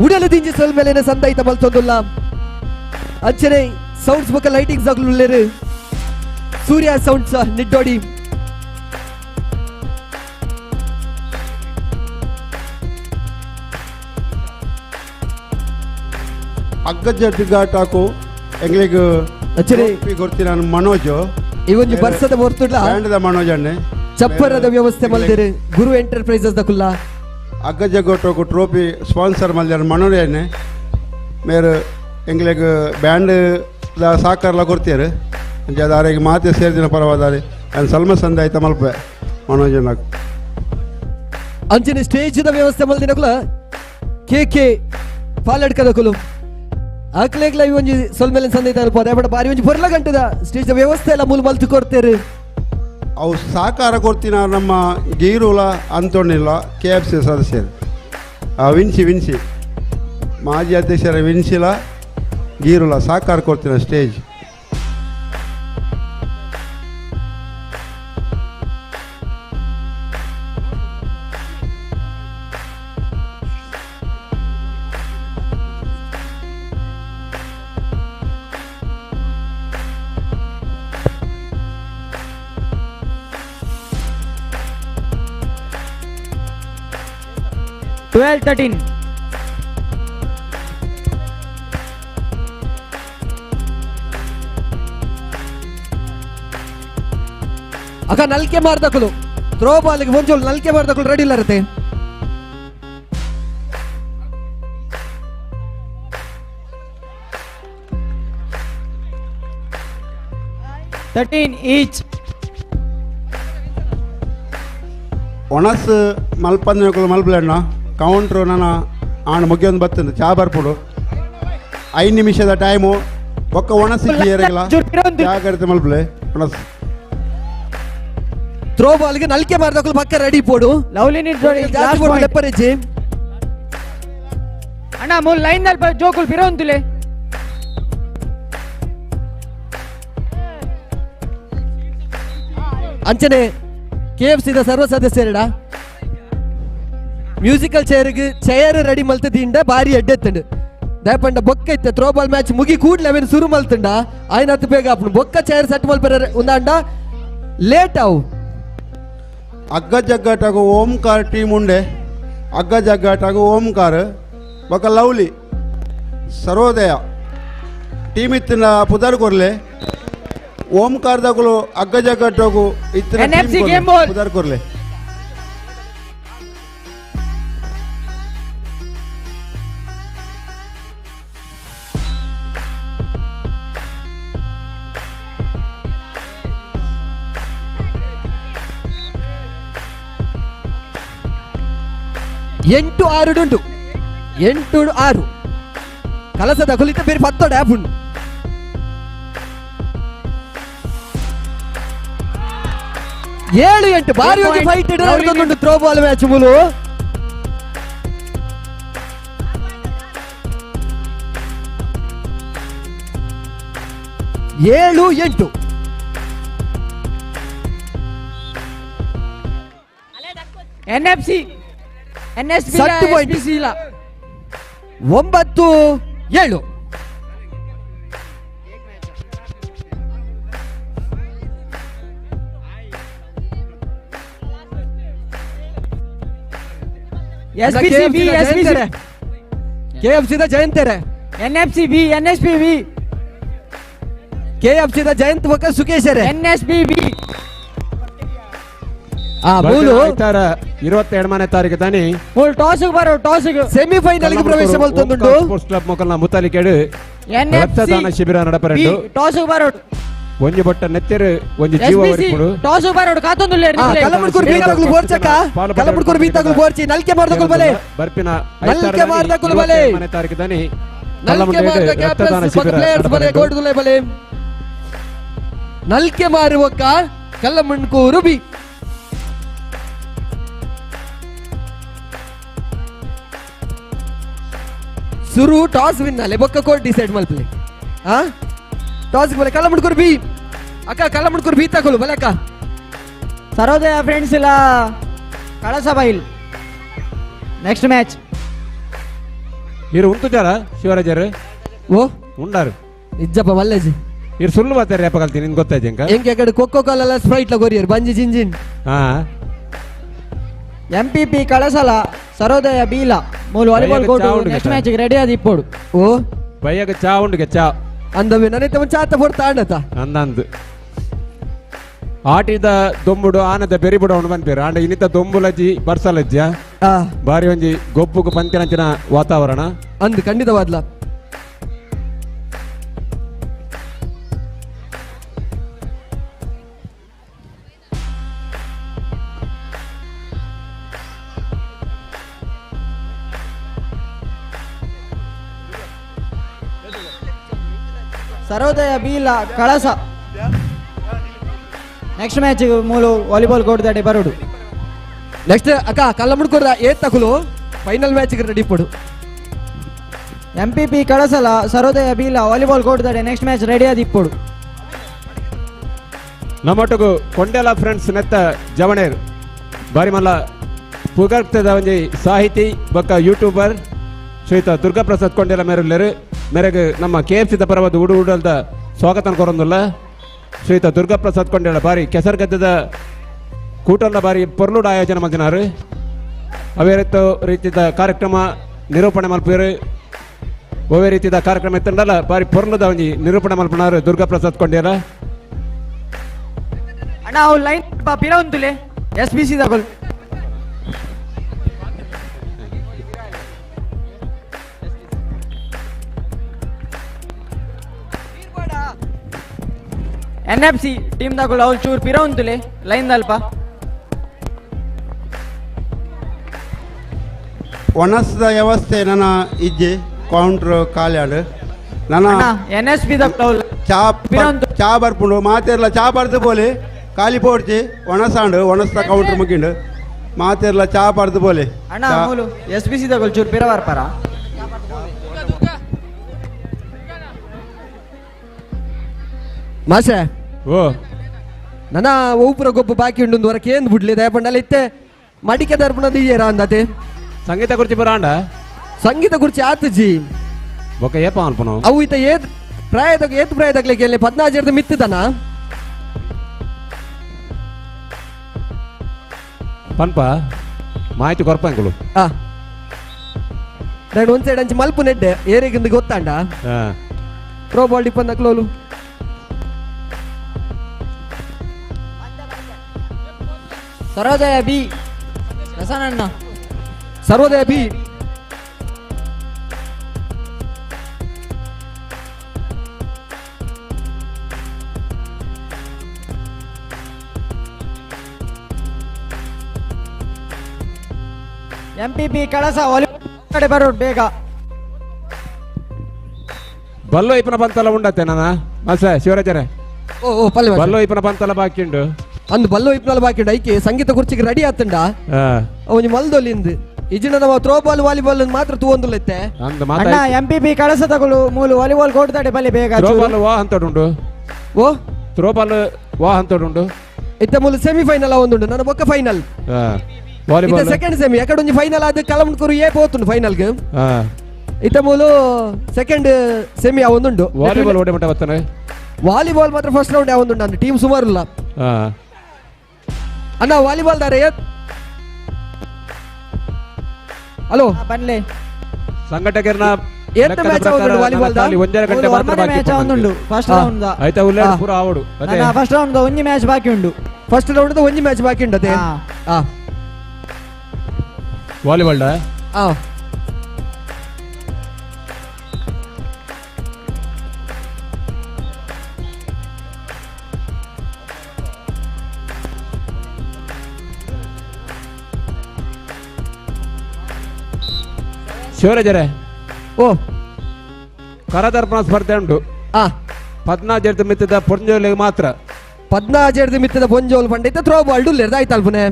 ಉಡಲು ದಿಂಜಿ ಸೊಲ್ ಮೇಲೇನ ಸಂದಾಯಿತ ಮಲ್ತೊಂದುಲ್ಲ. ಅಂಚನೆ ಸೌಂಡ್ಸ್ ಬೊಕ್ಕ ಲೈಟಿಂಗ್ಸ್ ಆಗ್ಲುಲ್ಲೇರು ಸೂರ್ಯ ಸೌಂಡ್ಸ್ ನಿಡ್ಡೋಡಿ.
ಅಗ್ಗಜಡ್ಗಾಟಾಕು ಎಂಗ್ಲಿಗ್ ಗೊತ್ತಿನ ಮನೋಜ್
ಈ ಒಂಜಿ ಬರ್ಸದ ಬರ್ತುಡ್ಲ
ಬ್ಯಾಂಡ್ದ ಮನೋಜ್ ಅಣ್ಣೆ
ಚಪ್ಪರದ ವ್ಯವಸ್ಥೆ ಮಲ್ದೇರು ಗುರು ಎಂಟರ್ಪ್ರೈಸಸ್ ದಕುಲ್ಲ.
ಅಗ್ಗಜಗೋಟೋಕು ಟ್ರೋಫಿ ಸ್ಪಾನ್ಸರ್ ಮಲ್ದೇರು ಮನೋಜ್ ಅಣ್ಣೆ ಮೇರು ಎಂಗ್ಲಿಗ್ ಬ್ಯಾಂಡ್ ಸಾಕಾರಲ ಕೊಡ್ತೀರು. ಅಂಚೆ ಮಾತೆ ಸೇರಿದಿನ ಪರವಾದಾರೆ ನಾನು ಸಲ್ಮ ಸಂದಾಯ್ತ ಮಲ್ಪೆ ಮನೋಜ್ ಅಣ್ಣకు.
ಅಂಚನೆ ಸ್ಟೇಜ್ದ ವ್ಯವಸ್ಥೆ ಮಲ್ದಿನಕುಲ ಕೆ ಕೆ ಪಾಲಡ್ಕದಕುಲು ಅಕ್ಲೆಗ್ಲ ಈ ಒಂಜಿ ಸೊಲ್ಮೇಲೆ ಸಂದೈತ ಅಲ್ಪ ಅದೇ ಬಾರಿ ಒಂಜಿ ಬೊರ್ಲ ಗಂಟದ ಸ್ಟೇಜ್ ವ್ಯವಸ್ಥೆ ಎಲ್ಲ ಮೂಲ ಮಲ್ತು ಕೊಡ್ತೇರು.
ಅವು ಸಹಕಾರ ಕೊಡ್ತೀನ ನಮ್ಮ ಗೀರುಲ ಅಂತೋಣಿಲ್ಲ ಕೆ ಎಫ್ ಸಿ ಸದಸ್ಯರು ವಿನ್ಸಿ ವಿನ್ಸಿ ಮಾಜಿ ಅಧ್ಯಕ್ಷರ ವಿನ್ಸಿಲ ಗೀರುಲ ಸಹಕಾರ ಕೊಡ್ತೀನ ಸ್ಟೇಜ್.
12-13.
ಅಕ್ಕ ನಲ್ಕೆ ಮಾರ್ದಕುಲು ಥ್ರೋ ಬಾಲ್ಗೆ ಒಂಜೋಲು ನಲ್ಕೆ ಮಾರ್ದಕುಲು ರೆಡಿ ಇಲ್ಲರತೆ.
13 ಈಚ್.
ಒಣಸ್ ಮಲ್ಪಂದಿನಕುಲು ಮಲ್ಪಲೆಣ್ಣ ಕೌಂಟ್ರು ನನ್ನ ಆಣ್ ಮುಗಿಯೊಂದು ಬತ್ತಂದು ಚಾ ಬರ್ಪುಡು 5 ನಿಮಿಷದ ಟೈಮು ಒಕ್ಕ ಒಣಸ್ ಇರಗಿಲ್ಲ ಜಾಗ್ರತೆ ಮಲ್ಪಲೆ ಒಣಸ್.
ಥ್ರೋ ಬಾಲ್ಗೆ ನಲ್ಕೆ ಮಾರ್ದಕುಲು ಪಕ್ಕ ರೆಡಿ ಪೋಡು.
ಲವ್ಲಿ
ಜಾಸ್ತಿ ಪೋಡು ಲೆಪ್ಪರಿಜಿ.
ಅಣ್ಣ ಮೂಲ ಲೈನ್ ನಲ್ಲಿ ಜೋಕುಲು ಬಿರೋಂತುಲೆ.
ಅಂಚನೆ ಕೆಎಫ್ಸಿದ ಸರ್ವ ಸದಸ್ಯರಡ ಮ್ಯೂಸಿಕಲ್ ಚೇರ್ಗೆ ಚೇರ್ ರೆಡಿ ಮಲ್ತ ದಿಂಡ ಬಾರಿ ಎಡ್ಡೆತ್ತಂಡು ದಯಪಂಡ ಬೊಕ್ಕ ಇತ್ತೆ throw ball match ಮುಗಿ ಕೂಡ್ಲೆ ಅವೇನು ಸುರು ಮಲ್ತಂಡ ಆಯ್ನತ್ತು ಬೇಗ ಆಪುಂಡು. ಬೊಕ್ಕ ಚೇರ್ ಸೆಟ್ ಮಲ್ಪರ ಉಂದಾಂಡ ಲೇಟ್ ಅವು.
ಅಗ್ಗ ಜಗ್ಗಾಟಗು ಓಂಕಾರ ಟೀಮ್ ಉಂಡೆ. ಅಗ್ಗ ಜಗ್ಗಾಟಗು ಓಂಕಾರ ಬೊಕ್ಕ ಲವ್ಲಿ ಸರ್ವೋದಯ ಟೀಮ್ ಇತ್ತಿನ ಪುದರ್ ಕೊರ್ಲೆ ಓಂಕಾರದಗಳು ಅಗ್ಗ ಜಗ್ಗಾಟಗು ಇತ್ತಿನ ಪುದರ್ ಕೊರ್ಲೆ.
ಎಂಟು ಆರು ಉಂಟು. 8-6 ಕಲಸದ ಕುಲಿತ ಬೇರೆ ಪತ್ತೋಡ ಆ್ಯಪ್ ಉಂಟು. 7-8 ಬಾರಿ ಒಂದು ಫೈಟ್ ಉಂಟು throw ball match ಮೂಲು. 7-8
NFC NSP SPC ಇಲ್ಲ.
9-7
SPC B SPC
KFC the ಜಯಂತರೆ.
NFC B NSP B
KFC the Jayant ಬೊಕ್ಕ ಸುಕೇಶರೇ.
NSP B
ಮೂಲು
22ನೇ ತಾರೀಕು ತಾನಿ
ಮೂಲು ಟಾಸ್ ಬರೋ ಟಾಸ್
ಸೆಮಿಫೈನಲ್ ಗೆ ಪ್ರವೇಶ ಮಲ್ತೊಂದುಂಡು.
ಸ್ಪೋರ್ಟ್ಸ್ ಕ್ಲಬ್ ಮೊಕಲ್ನ ಮುತಾಲಿಕೆಡು ರಕ್ತದಾನ ಶಿಬಿರ ನಡಪರೆಂಡು.
ಟಾಸ್ ಬರೋ
ಒಂಜಿ ಬೊಟ್ಟ ನೆತ್ತೆರು ಒಂಜಿ ಜೀವ ಒರಿಪುಡು.
ಟಾಸ್ ಬರೋಡು ಕಾತೊಂದುಲ್ಲೆ.
ಕಲಮುಡ್ಕೂರು ಬೀತಗುಲು ಬೋರ್ಚಕ ಕಲಮುಡ್ಕೂರು ಬೀತಗುಲು ಬೋರ್ಚಿ ನಲ್ಕೆ ಮಾರ್ದಕುಲು ಬಲೆ
ಬರ್ಪಿನ
ನಲ್ಕೆ ಮಾರ್ದಕುಲು ಬಲೆ
22ನೇ ತಾರೀಕು ತಾನಿ
ನಲ್ಕೆ ಮಾರ್ದ
ರಕ್ತದಾನ ಶಿಬಿರ
ಪ್ಲೇಯರ್ಸ್ ಬಲೆ ಕೋಡ್ದುಲೆ ಬಲೆ ನಲ್ಕೆ ಮಾರುವಕ್ಕ ಕಲ್ಲಮುಡ್ಕೂರು ಬಿ. ಸುರು ಟಾಸ್ ವಿನ್ ಅಲೆ ಬೊಕ್ಕ ಕೋಟ್ ಡಿಸೈಡ್ ಮಲ್ಪಲೆ. ಆ ಟಾಸ್ ಬಲೆ ಕಲ್ಲಮುಡ್ಕೂರು ಬಿ ಅಕ್ಕ ಕಲ್ಲಮುಡ್ಕೂರು ಬಿ ತಗೊಳ್ಳು ಬಲೆ ಅಕ್ಕ.
ಸರ್ವೋದಯ ಫ್ರೆಂಡ್ಸ್ ಇಲ್ಲ ಕಳಸಬೈಲ್ ನೆಕ್ಸ್ಟ್ ಮ್ಯಾಚ್.
ಇರು ಉಂಟುಜಾರ ಶಿವರಾಜರು
ಓ
ಉಂಡಾರು
ಇಜ್ಜಪ್ಪ ಮಲ್ಲೇಜಿ
ಇರು ಸುಳ್ಳು ಮಾತಾಡ್ರಿ ಅಪ್ಪ ಕಲ್ತೀನಿ ನಿನ್ ಗೊತ್ತಾಯ್ತು ಎಂಕ
ಎಂಕೆ ಕಡೆ ಕೊಕ್ಕೋ ಕಾಲೆಲ್ಲ ಸ್ಪ್ರೈಟ್ ಲಗೋರಿಯರ್ ಬಂಜಿ ಜಿಂಜಿನ್.
ಹಾ
ಎಂಪಿಪಿ ಕಳಸಲ ಸರ್ವೋದಯ ಬೀಲ ಮೂಲು volleyball court next match ready ಆದ ಇಪ್ಪೋಡು.
ಓ
ಬಯ್ಯಗ ಚಾ ಉಂಡುಗೆ ಚಾ
ಅಂದವೆ ನನಗೆ ಒಂದು ಚಾತ ಪೊರ್ತ ಆಂಡತ
ಅಂದಂದು ಆಟಿದ ದೊಂಬುಡು ಆನದ ಬೆರಿಬುಡು ಅವನು ಬಂದ್ಪೇರು ಆಂಡ ಇನ್ನಿತ ದೊಂಬುಲಜ್ಜಿ ಬರ್ಸಲಜ್ಜ ಬಾರಿ ಒಂಜಿ ಗೊಬ್ಬುಗು ಪಂತಿನಂಚಿನ ವಾತಾವರಣ
ಅಂದು ಖಂಡಿತವಾದ್ಲ.
ಸರ್ವೋದಯ ಬೀಲ ಕಳಸ ನೆಕ್ಸ್ಟ್ ಮ್ಯಾಚ್ ಮೂಲು ವಾಲಿಬಾಲ್ ಕೋರ್ಟ್ ದಾಟಿ ಬರೋಡು.
ನೆಕ್ಸ್ಟ್ ಅಕ್ಕ ಕಲ್ಲಮುಡ್ಕೂರ ಏತ್ ತಕುಲು final match ready ಪಡು.
ಎಂಪಿಪಿ ಕಳಸಲ ಸರ್ವೋದಯ ಬೀಲ ವಾಲಿಬಾಲ್ ಕೋರ್ಟ್ ದಾಟಿ next match ready ಆದ ಇಪ್ಪೋಡು.
ನಮ್ಮೊಟ್ಟಗು ಕೊಂಡೇಲ ಫ್ರೆಂಡ್ಸ್ ನೆತ್ತ ಜವಣೇರ್ ಬಾರಿ ಮಲ್ಲ ಪುಗರ್ತದ ಒಂಜಿ ಸಾಹಿತಿ ಬೊಕ್ಕ ಯೂಟ್ಯೂಬರ್ ಶ್ರೀಯುತ ದುರ್ಗಾಪ್ರಸಾದ್ ಕೊಂಡೇಲ ಮೇರುಲ್ಲೇರು ಮೇರೆಗೆ ನಮ್ಮ K F C ಪರವಾದ ಉಡು ಉಡಲ್ದ ಸ್ವಾಗತ ಕೊರೊಂದುಲ್ಲ. ಶ್ರೀಯುತ ದುರ್ಗಾಪ್ರಸಾದ್ ಕೊಂಡೇಳ ಬಾರಿ ಕೆಸರುಗದ್ದದ ಕೂಟಲ್ಲ ಬಾರಿ ಪೊರ್ಲುಡ ಆಯೋಜನೆ ಮಲ್ದಿನಾರು. ಅವೇ ರೀತಿಯ ಕಾರ್ಯಕ್ರಮ ನಿರೂಪಣೆ ಮಲ್ಪೇರು. ಒವೇ ರೀತಿಯ ಕಾರ್ಯಕ್ರಮ ಇತ್ತಂಡಲ್ಲ ಬಾರಿ ಪೊರ್ಲುದ ಒಂಜಿ ನಿರೂಪಣೆ ಮಲ್ಪನಾರು ದುರ್ಗಾಪ್ರಸಾದ್ ಕೊಂಡೇಲ.
ಅಣ್ಣ ಅವು ಲೈನ್ ಪಿರ ಉಂತುಲೆ S B C ದಗಲ್. N F C team ದಗಲ್ ಅವ್ರು ಚೂರು ಪಿರ ಉಂತುಲೆ ಲೈನ್ ದಲ್ಪ.
ಒಣಸದ ವ್ಯವಸ್ಥೆ ನನ್ನ ಇಜ್ಜೆ ಕೌಂಟ್ರ್ ಖಾಲಿ ನನ್ನ
N S P
ಚಾ ಚಾ ಬರ್ಪುಂಡು ಮಾತೆರ್ಲ ಚಾ ಬರ್ದು ಬೋಲೆ ಖಾಲಿ ಪೋಡ್ಚಿ ಒಣಸಾಂಡು ಒಣಸ್ದ ಕೌಂಟ್ರ್ ಮುಗಿಂಡು ಮಾತೆರ್ಲ ಚಾ ಬರ್ದು ಬೋಲೆ.
ಅಣ್ಣ ಮೂಲು S B C ದಗಲ್ ಚೂರು ಪಿರ ಬರ್ಪಾರ.
ಮಾಸೆ
ಓ
ನನ್ನ ಒಬ್ಬರ ಗೊಬ್ಬ ಬಾಕಿ ಉಂಡು ಹೊರಕ್ಕೆ ಏನು ಬಿಡ್ಲಿ ದಯಪಂಡಲ್ಲ ಇತ್ತೆ ಮಡಿಕೆ ದರ್ಪಣದ ಇಯ್ಯರ ಅಂದತೆ.
ಸಂಗೀತ ಕುರ್ಚಿ ಬರಾಂಡ
ಸಂಗೀತ ಕುರ್ಚಿ ಆತಜಿ
ಬೊಕ್ಕ ಏಪ ಅನ್ಪನು
ಅವು ಇತ್ತ ಏತ್ ಪ್ರಾಯದಾಗ ಏತ್ ಪ್ರಾಯದಾಗ್ಲಿಕ್ಕೆ ಎಲ್ಲಿ 14 ಮಿತ್ತದನ
ಪನ್ಪ ಮಾಹಿತಿ ಕೊರ್ಪಂಕುಲು.
ಆ ನಾನು ಒಂದ್ ಸೈಡ್ ಅಂಚಿ ಮಲ್ಪು ನೆಡ್ಡೆ ಏರಿಗಿಂದ ಗೊತ್ತಾಂಡ ಥ್ರೋ ಬಾಲ್ ಡಿಪ್ಪಂದಕ್ಲೋಲು.
ಸರ್ವೋದಯ B ರಸನಣ್ಣ.
Sarvodaya B
M P P Kalasa ಕಡೆ ಬರೋದು ಬೇಗ.
ಬಲ್ಲೋ ಇಪ್ಪನ ಬಂತಲ್ಲ ಉಂಡತ್ತೆ ನನ್ನ ಮಸ ಶಿವರಾಜರೇ.
ಓ ಓ ಪಲ್ಲೆ
ಬಲ್ಲೋ ಇಪ್ಪನ ಬಂತಲ್ಲ ಬಾಕಿ ಉಂಡು
ಅಂದು ಬಲ್ಲೋ ಇಪ್ಪನಲ್ಲ ಬಾಕಿ ಉಂಡು. ಐಕೆ ಸಂಗೀತ ಕುರ್ಚಿಗೆ ರೆಡಿ ಆತಂಡ ಅವನು ಮಲ್ದೊಲ್ಲಿಂದು ಇಜಿನ ನಮ್ಮ throw ball volleyball ಮಾತ್ರ ತೂವೊಂದುಲ್ಲತ್ತೆ.
ಅಣ್ಣ M P P ಕಳಸ ತಗೊಳ್ಳು ಮೂಲು ವಾಲಿಬಾಲ್ ಕೋರ್ಟ್ ಬಲ್ಲಿ ಬೇಗ.
ಥ್ರೋ ಬಾಲ್ ವಾ ಅಂತ ಉಂಡು.
ಓ
ಥ್ರೋ ಬಾಲ್ ವಾ ಅಂತ ಉಂಡು.
ಇತ್ತ ಮೂಲು ಸೆಮಿಫೈನಲ್ ಒಂದುಂಡು ನನ್ನ ಬೊಕ್ಕ final.
Volleyball
second semi ಎಕಡೆ ಫೈನಲ್ ಆದ ಕಲಮುಂಡ್ಕೂರು ಏ ಪೋತುಂಡು ಫೈನಲ್ ಗೆ. ಇತ್ತ ಮೂಲು ಸೆಕೆಂಡ್ ಸೆಮಿ ಒಂದುಂಡು.
ವಾಲಿಬಾಲ್ ಓಡಿ ಮಟ್ಟ ಬರ್ತಾನೆ.
ವಾಲಿಬಾಲ್ ಮಾತ್ರ ಫಸ್ಟ್ ರೌಂಡ್ ಯಾವೊಂದುಂಡು ಅಂದು ಟೀಮ್ ಸುಮಾರುಲ್ಲ. ಅಣ್ಣ ವಾಲಿಬಾಲ್ ದಾರೆ. ಹಲೋ
ಬನ್ಲೆ
ಸಂಘಟಕರನ್ನ
ಏತ ಮ್ಯಾಚ್ ಆವೊಂದುಂಡು ವಾಲಿಬಾಲ್ the?
1.5 ಗಂಟೆ ಮಾತ್ರ ಬಾಕಿ
ಮ್ಯಾಚ್ ಆವೊಂದುಂಡು ಫಸ್ಟ್ ರೌಂಡ್ the.
ಆಯ್ತಾ ಉಲ್ಲೇಡ್ ಪೂರ ಆವಡು.
ನನ್ನ ಫಸ್ಟ್ ರೌಂಡ್ the ಒಂಜಿ ಮ್ಯಾಚ್ ಬಾಕಿ ಉಂಡು.
ಫಸ್ಟ್ ರೌಂಡ್ the ಒಂಜಿ ಮ್ಯಾಚ್ ಬಾಕಿ ಉಂಡು ಅದೇ. ಆ
ವಾಲಿಬಾಲ್ the
ಆ
ಶಿವರಾಜರೇ.
ಓ
ಕರದರ್ಪಣ ಸ್ಪರ್ಧೆ ಉಂಟು. 14 ಮಿತ್ತದ ಪೊಂಜೋಲಿಗೆ ಮಾತ್ರ.
14 ಮಿತ್ತದ ಪೊಂಜೋಲ್ ಪಂಡಿತ ಥ್ರೋ ಬಾಲ್ ಡುಲ್ಲೇರ್ದ ಆಯ್ತು ಅಲ್ಪನೆ.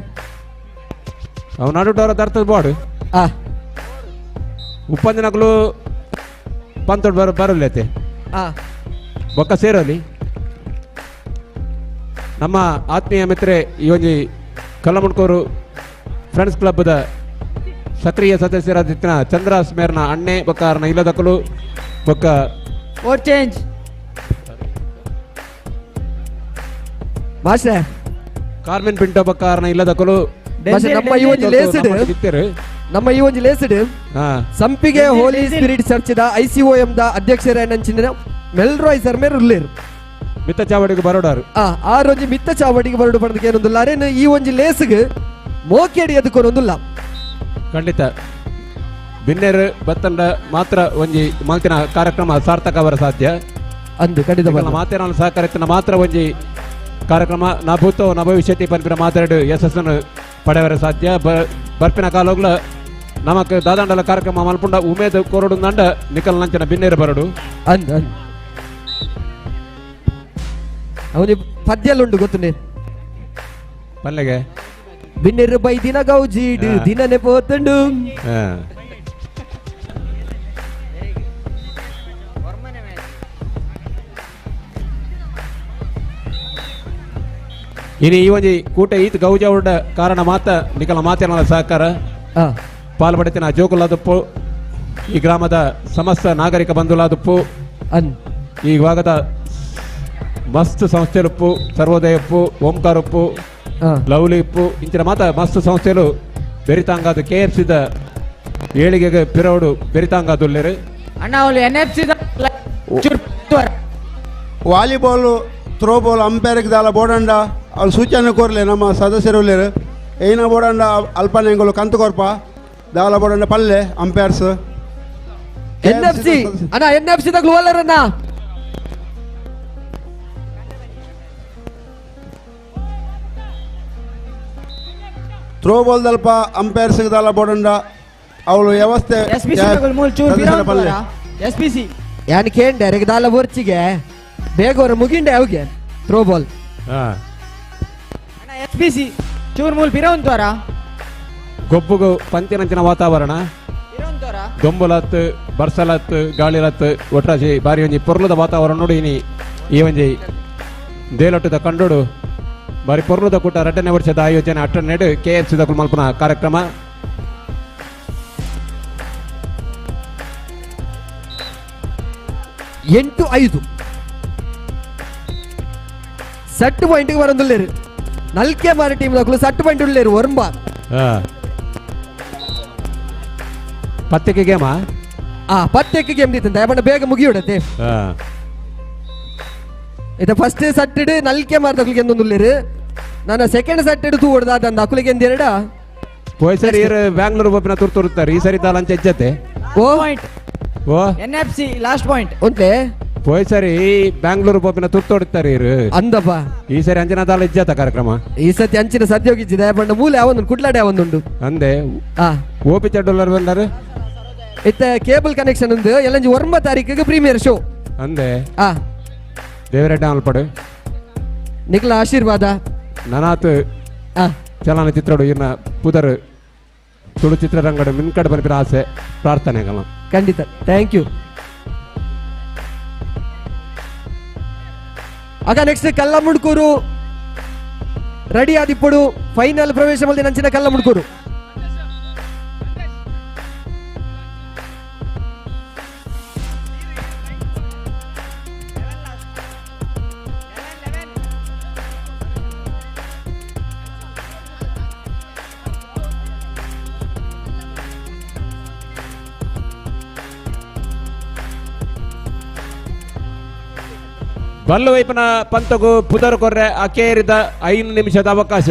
ಅವ್ ನಡುಟವರ ದರ್ತದ ಬಾಡು. ಉಪ್ಪಂದಿನಕಲು ಪಂತೋಡ್ ಬರ ಬರಲೈತೆ ಬೊಕ್ಕ ಸೇರಲಿ. ನಮ್ಮ ಆತ್ಮೀಯ ಮಿತ್ರೆ ಈ ಒಂಜಿ ಕಲ್ಲಮುಣ್ಕೂರು ಫ್ರೆಂಡ್ಸ್ ಕ್ಲಬ್ದ ಸಕ್ರಿಯ ಸದಸ್ಯರಾದ ಚಂದ್ರಾಸ್ ಮೇರ್ನ ಅಣ್ಣೆ ಬೊಕ್ಕ ಅರ್ನ ಇಲ್ಲದಕಲು ಬೊಕ್ಕ
ಚೇಂಜ್
ಮಾಸ್ಟರ್
ಕಾರ್ಮೆನ್ ಪಿಂಟೋ ಬೊಕ್ಕ ಅರ್ನ ಇಲ್ಲದಕಲು.
ನಮ್ಮ ಈ ಒಂಜಿ ಲೇಸ್ಡ್ ನಮ್ಮ ಈ ಒಂಜಿ ಲೇಸ್ಡ್ Sampige holy spirit church the ICOM the ಅಧ್ಯಕ್ಷರಾಯನಂಚಿನ ಮೆಲ್ರಾಯ್ sir ಮೇರ್ ಉಲ್ಲೇರು
ಮಿತ್ತ ಚಾವಡಿಗೆ ಬರೋಡಾರು.
ಆ ರೋಜಿ ಮಿತ್ತ ಚಾವಡಿಗೆ ಬರೋಡು ಪಡೆದಕ್ಕೆ ಏನೊಂದುಲ್ಲ ಅರೇನು ಈ ಒಂಜಿ ಲೇಸ್ಗ್ ಮೋಕೇಡಿ ಅದಕ್ಕೊಂದುಲ್ಲ.
ಖಂಡಿತ ಬಿನ್ನೇರು ಬತ್ತಂಡ ಮಾತ್ರ ಒಂಜಿ ಮಾತಿನ ಕಾರ್ಯಕ್ರಮ ಸಾರ್ಥಕ ಅವರ ಸಾಧ್ಯ
ಅಂದು ಖಂಡಿತ
ಮಾತಿನ ಸಹಕಾರತ್ತಿನ ಮಾತ್ರ ಒಂಜಿ ಕಾರ್ಯಕ್ರಮ ನ ಭೂತೋ ನ ಭವಿಷ್ಯತಿ ಪನ್ಪಿನ ಮಾತಾಡು ಯಶಸ್ಸನ್ನು ಪಡೆಯವರ ಸಾಧ್ಯ. ಬರ್ಪಿನ ಕಾಲೋಗ್ಲ ನಮಕ್ ದಾದಾಂಡಲ ಕಾರ್ಯಕ್ರಮ ಮಲ್ಪುಂಡ ಉಮೇದ್ ಕೊರಡು ನಂಡ ನಿಕಲ್ ನಂಚನ ಬಿನ್ನೇರು ಬರಡು
ಅಂದ್ ಅಂದ್ ಅವನಿ ಪದ್ಯಲ್ಲುಂಡು ಗೊತ್ತುಂಡೆ
ಪಲ್ಲೆಗೆ
ಬಿನ್ನೆರು ಬೈ ದಿನ ಗೌಜೀಡು ದಿನನೆ ಪೋತುಂಡು.
ಇನಿ ಈ ಒಂಜಿ ಕೂಟ ಈತ್ ಗೌಜ ಉಂಡ ಕಾರಣ ಮಾತ ನಿಕಲ ಮಾತಿನ ಸಹಕಾರ ಪಾಲ್ಪಡೆತಿನ ಜೋಕುಲಾದಪ್ಪು ಈ ಗ್ರಾಮದ ಸಮಸ್ತ ನಾಗರಿಕ ಬಂಧುಲಾದಪ್ಪು ಈ ಭಾಗದ ಮಸ್ತ್ ಸಂಸ್ಥೆಲುಪ್ಪು ಸರ್ವೋದಯಪ್ಪು ಓಂಕಾರಪ್ಪು ಲವ್ಲಿ ಇಪ್ಪು ಇಂಚಿನ ಮಾತ ಮಸ್ತ್ ಸಂಸ್ಥೆಲು ಬೆರಿತಾಂಗಾದ ಕೆ ಎಫ್ ಸಿದ ಏಳಿಗೆಗೆ ಪಿರವಡು ಬೆರಿತಾಂಗಾದುಲ್ಲೇರು.
ಅಣ್ಣ N F C
volleyball throwball ಅಂಪೈರ್ಗೆ ದಾಲ ಬೋಡಂಡ ಅವ್ರು ಸೂಚನೆ ಕೋರ್ಲೆ ನಮ್ಮ ಸದಸ್ಯರು ಉಲ್ಲೇರು ಏನ ಬೋಡಂಡ ಅಲ್ಪನೆಂಗಳು ಕಂತು ಕೊರ್ಪ ದಾಲ ಬೋಡಂಡ ಪಲ್ಲೆ umpires
N F C ಅಣ್ಣ N F C ತಗ್ಲು ಅಲ್ಲರಣ್ಣ
throw ball ದಲ್ಪ ಅಂಪೈರ್ಸ್ ದಾಲ ಬೋಡಂಡ ಅವಳು ವ್ಯವಸ್ಥೆ
S P C
ಸದಸ್ಯರ ಪಲ್ಲೆ
S P C
ಯಾನ್ ಕೇಂಡೆ ಅರೆಗೆ ದಾಲ ಬೋರ್ಚಿಗೆ ಬೇಗ ಅವರ ಮುಗಿಂಡೆ ಅವುಗೆ throw ball
S P C ಚೂರ್ ಮೂಲ್ ಪಿರವಂತವರ
ಗೊಬ್ಬುಗು ಪಂತಿನಂಚಿನ ವಾತಾವರಣ ದೊಂಬುಲತ್ ಬರ್ಸಲತ್ ಗಾಳಿಲತ್ ಒಟ್ರಾಶಿ ಬಾರಿ ಒಂಜಿ ಪೊರ್ಲದ ವಾತಾವರಣ ನೋಡಿ ಇನಿ ಈ ಒಂಜಿ ದೇಲೊಟ್ಟದ ಕಂಡೋಡು ಬಾರಿ ಪೊರ್ಲದ ಕೂಟ ರಡ್ಡನೇ ವರ್ಷದ ಆಯೋಜನೆ ಅಟ್ಟನೆಡು K F C ದಕುಲ್ ಮಲ್ಪನ ಕಾರ್ಯಕ್ರಮ.
ಎಂಟು ಐದು ಸೆಟ್ ಪಾಯಿಂಟ್ಗೆ ಬರೋದಿಲ್ಲೇರು ನಲ್ಕೆ ಮಾರ ಟೀಮ್ ದಕುಲು ಸೆಟ್ ಪಾಯಿಂಟ್ ಉಳ್ಳೇರು ಒರ್ಂಬ
ಪತ್ತೆಗೆ ಗೇಮ
ಆ ಪತ್ತೆಕ್ಕೆ ಗೇಮ್ ದೀತಂತ ಬಣ್ಣ ಬೇಗ ಮುಗಿಯುಡತೆ ಇದು ಫಸ್ಟ್ ಸಟ್ಟಿಡು ನಲ್ಕೆ ಮಾರದಕ್ಲಿಗೆ ಎಂದೊಂದುಲ್ಲೇರು ನನ್ನ ಸೆಕೆಂಡ್ ಸಟ್ಟಿಡು ತೂ ಹೊಡೆದ ಅದಂದು ಅಕುಲಿಗೆ ಎಂದೆರಡ
ಪೋಯ್ ಸರಿ ಇರು ಬ್ಯಾಂಗ್ಳೂರು ಒಪ್ಪಿನ ತುರ್ತುರ್ತಾರೆ ಈ ಸರಿ ದಾಲಂಚ ಹೆಜ್ಜತೆ
ಓ
ಓ
N F C last point
ಒಂತೆ
ಪೋಯ್ ಸರಿ ಬ್ಯಾಂಗ್ಳೂರು ಪೋಪಿನ ತುರ್ತೋಡುತ್ತಾರೆ ಇರು
ಅಂದಪ್ಪ
ಈ ಸರಿ ಅಂಜನಾ ದಾಲ ಇಜ್ಜಾತ ಕಾರ್ಯಕ್ರಮ
ಈ ಸತಿ ಅಂಚಿನ ಸದ್ಯೋಗಿಜ್ಜಿದೆ ಬಣ್ಣ ಮೂಲೆ ಅವೊಂದು ಕುಡ್ಲಾಡೆ ಅವೊಂದುಂಡು
ಅಂದೆ
ಆ
ಓಪಿ ಚಡ್ಡೋಲರ್ ಬಂದಾರು
ಇತ್ತ ಕೇಬಲ್ ಕನೆಕ್ಷನ್ ಉಂದು ಎಲ್ಲಂಜಿ ಒಂಬ ತಾರೀಕಿಗೆ ಪ್ರೀಮಿಯರ್ ಶೋ
ಅಂದೆ
ಆ
ದೇವರೆಡ್ಡ ಅಲ್ಪಡು
ನಿಖಲ ಆಶೀರ್ವಾದ
ನನಾತ್ ಚಲನಚಿತ್ರಡು ಇನ್ನ ಪುದರ್ ತುಳು ಚಿತ್ರರಂಗಡು ಮಿನ್ಕಡ್ ಬನ್ಪಿನ ಆಸೆ ಪ್ರಾರ್ಥನೆಗಳ
ಖಂಡಿತ thank you ಆಗ ನೆಕ್ಸ್ಟ್ ಕಲ್ಲಮುಡ್ಕೂರು ರೆಡಿ ಆದಿಪ್ಪಡು ಫೈನಲ್ ಪ್ರವೇಶ ಮಲ್ದಿ ನಂಚಿನ ಕಲ್ಲಮುಡ್ಕೂರು
ಬಲ್ಲು ವೈಪನ ಪಂತಗು ಪುದರ್ ಕೊರ್ರೆ ಅಕೇರಿದ 5 ನಿಮಿಷದ ಅವಕಾಶ.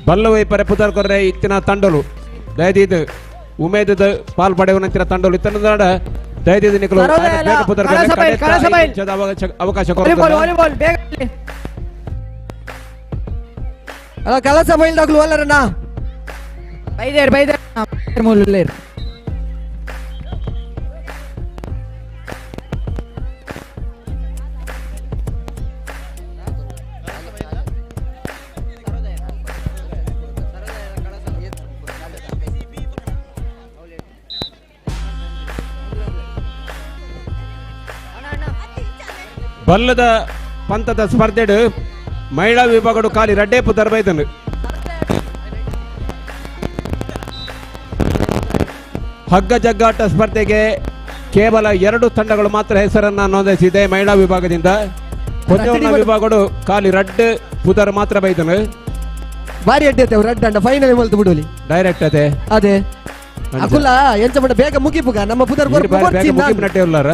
ಬಲ್ಲು ವೈಪರೆ ಪುದರ್ ಕೊರ್ರೆ ಇತ್ತಿನ ತಂಡಲು ದಯದೀದು ಉಮೇದದ ಪಾಲ್ ಪಡೆಯುವನಂತಿನ ತಂಡಲು ಇತ್ತನ ದಯದೀದು ನಿಕಲು ಬೇಗ ಪುದರ್ ಕೊರ್ರೆ ಕಡೆತ 5 ನಿಮಿಷದ ಅವಕಾಶ ಕೊರ್ರೆ.
ವಾಲಿಬಾಲ್ ಬೇಗ
ಅಲ್ಲ ಕಲಸ ಬೈಲ್ದಾಗ್ಲು ಅಲ್ಲರಣ್ಣ
ಬೈದೇರ್ ಬೈದೇರ್ ಮೂಲ
ಬಲ್ಲದ ಪಂಥದ ಸ್ಪರ್ಧೆಡು ಮಹಿಳಾ ವಿಭಾಗಡು ಖಾಲಿ ರಡ್ಡೇ ಪುದರ್ ಬೈದನು. ಹಗ್ಗ ಜಗ್ಗಾಟ ಸ್ಪರ್ಧೆಗೆ ಕೇವಲ 2 ತಂಡಗಳು ಮಾತ್ರ ಹೆಸರನ್ನ ನೋಂದಾಯಿಸಿದೆ ಮಹಿಳಾ ವಿಭಾಗದಿಂದ. ಪೊಂಜೋನ ವಿಭಾಗಡು ಖಾಲಿ ರಡ್ಡು ಪುದರ್ ಮಾತ್ರ ಬೈದನು.
ಬಾರಿ ಅಡ್ಡಿ ಅತ್ತೆ ರಡ್ಡ ಅಂಡ ಫೈನಲ್ ಮಲ್ತು ಬಿಡೋಲಿ
ಡೈರೆಕ್ಟ್ ಅದೇ
ಅದೇ ಅಕುಲ ಎಂಚ ಪಂಡ ಬೇಗ ಮುಗಿಪುಗ ನಮ್ಮ ಪುದರ್
ಮುಗಿಪು ಉಲ್ಲಾರ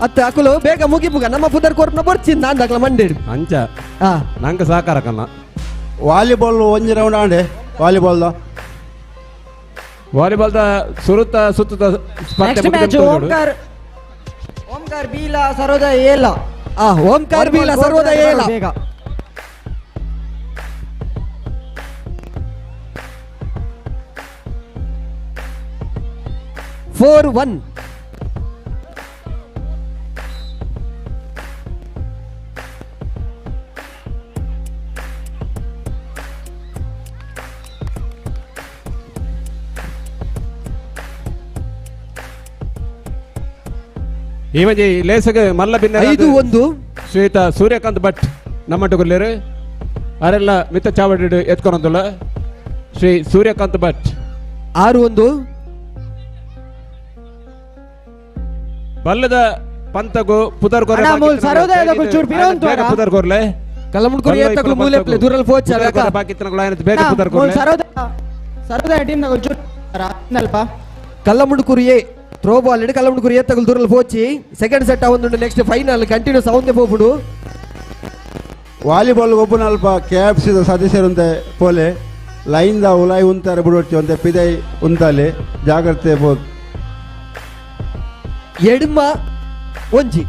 ಅತ್ತ ಅಕುಲು ಬೇಗ ಮುಗಿಪುಗ ನಮ್ಮ ಪುದರ್ ಕೊರ್ಪುನ ಬರ್ಚಿನ್ ನಾನ್ ದಾಖಲ ಮಂಡೇಡು
ಅಂಚ ನಂಗೆ ಸಹಕಾರ ಕಲ್ಲ.
ವಾಲಿಬಾಲ್ ಒಂಜಿ ರೌಂಡ್ ಆಂಡೆ ವಾಲಿಬಾಲ್
ವಾಲಿಬಾಲ್ the ಸುರುತ ಸುತ್ತದ ಸ್ಪರ್ಧೆ
ನೆಕ್ಸ್ಟ್ ಮ್ಯಾಚ್ ಓಂಕಾರ್ ಓಂಕಾರ್ ಬೀಲ ಸರೋದಯ ಏಲ
ಆ ಓಂಕಾರ್ ಬೀಲ ಸರ್ವೋದಯ ಏಲ
ಬೇಗ
ಫೋರ್ 1
ಈ ಒಂಜಿ ಲೇಸಗ ಮಲ್ಲ ಬಿನ್ನ
5-1
ಶ್ರೀಯುತ ಸೂರ್ಯಕಾಂತ್ ಭಟ್ ನಮ್ಮಟ್ಟುಗುಲ್ಲೇರು ಅರೆಲ್ಲ ಮಿತ್ತ ಚಾವಡಿ ಎತ್ಕೊಂಡಲ್ಲ ಶ್ರೀ ಸೂರ್ಯಕಾಂತ್ ಭಟ್
6-1
ಬಲ್ಲದ ಪಂತಗು ಪುದರ್ ಕೊರ್ರೆ ಪುದರ್ ಕೊರ್ಲೆ
ಕಲ್ಲಮುಡ್ಕೂರು ಏತ್ತಕುಲು ಮೂಲೆ ಪ್ಲೇ ದೂರಲ್ಲಿ ಪೋಚ
ಬಾಕಿ ಬೇಗ ಪುದರ್ ಕೊರ್ಲೆ
ಸರೋದಯ ಟೀಮ್ ನಗು ಅಲ್ಪ
ಕಲ್ಲಮುಡ್ಕೂರು A throw ball ಇಡು ಕಲ್ಲಮುಡ್ಕೂರು ಏತ್ತಕುಲು ದೂರಲ್ಲಿ ಪೋಚಿ ಸೆಕೆಂಡ್ ಸೆಟ್ ಅವಂದುಂಡು next final continuous ಅವಂದೇ ಪೋಪುಡು.
Volleyball ಒಬ್ಬನಲ್ಪ K F ಸಿದ ಸದಸ್ಯರುಂತೆ ಪೋಲೆ ಲೈನ್ದ ಉಲಾಯಿ ಉಂತಾರೆ ಬಿಡೋಡ್ತಿ ಒಂತೆ ಪಿದೈ ಉಂತಾಲೆ ಜಾಗ್ರತೆ ಬೋದು.
ಎಡ್ಮ ಒಂಜಿ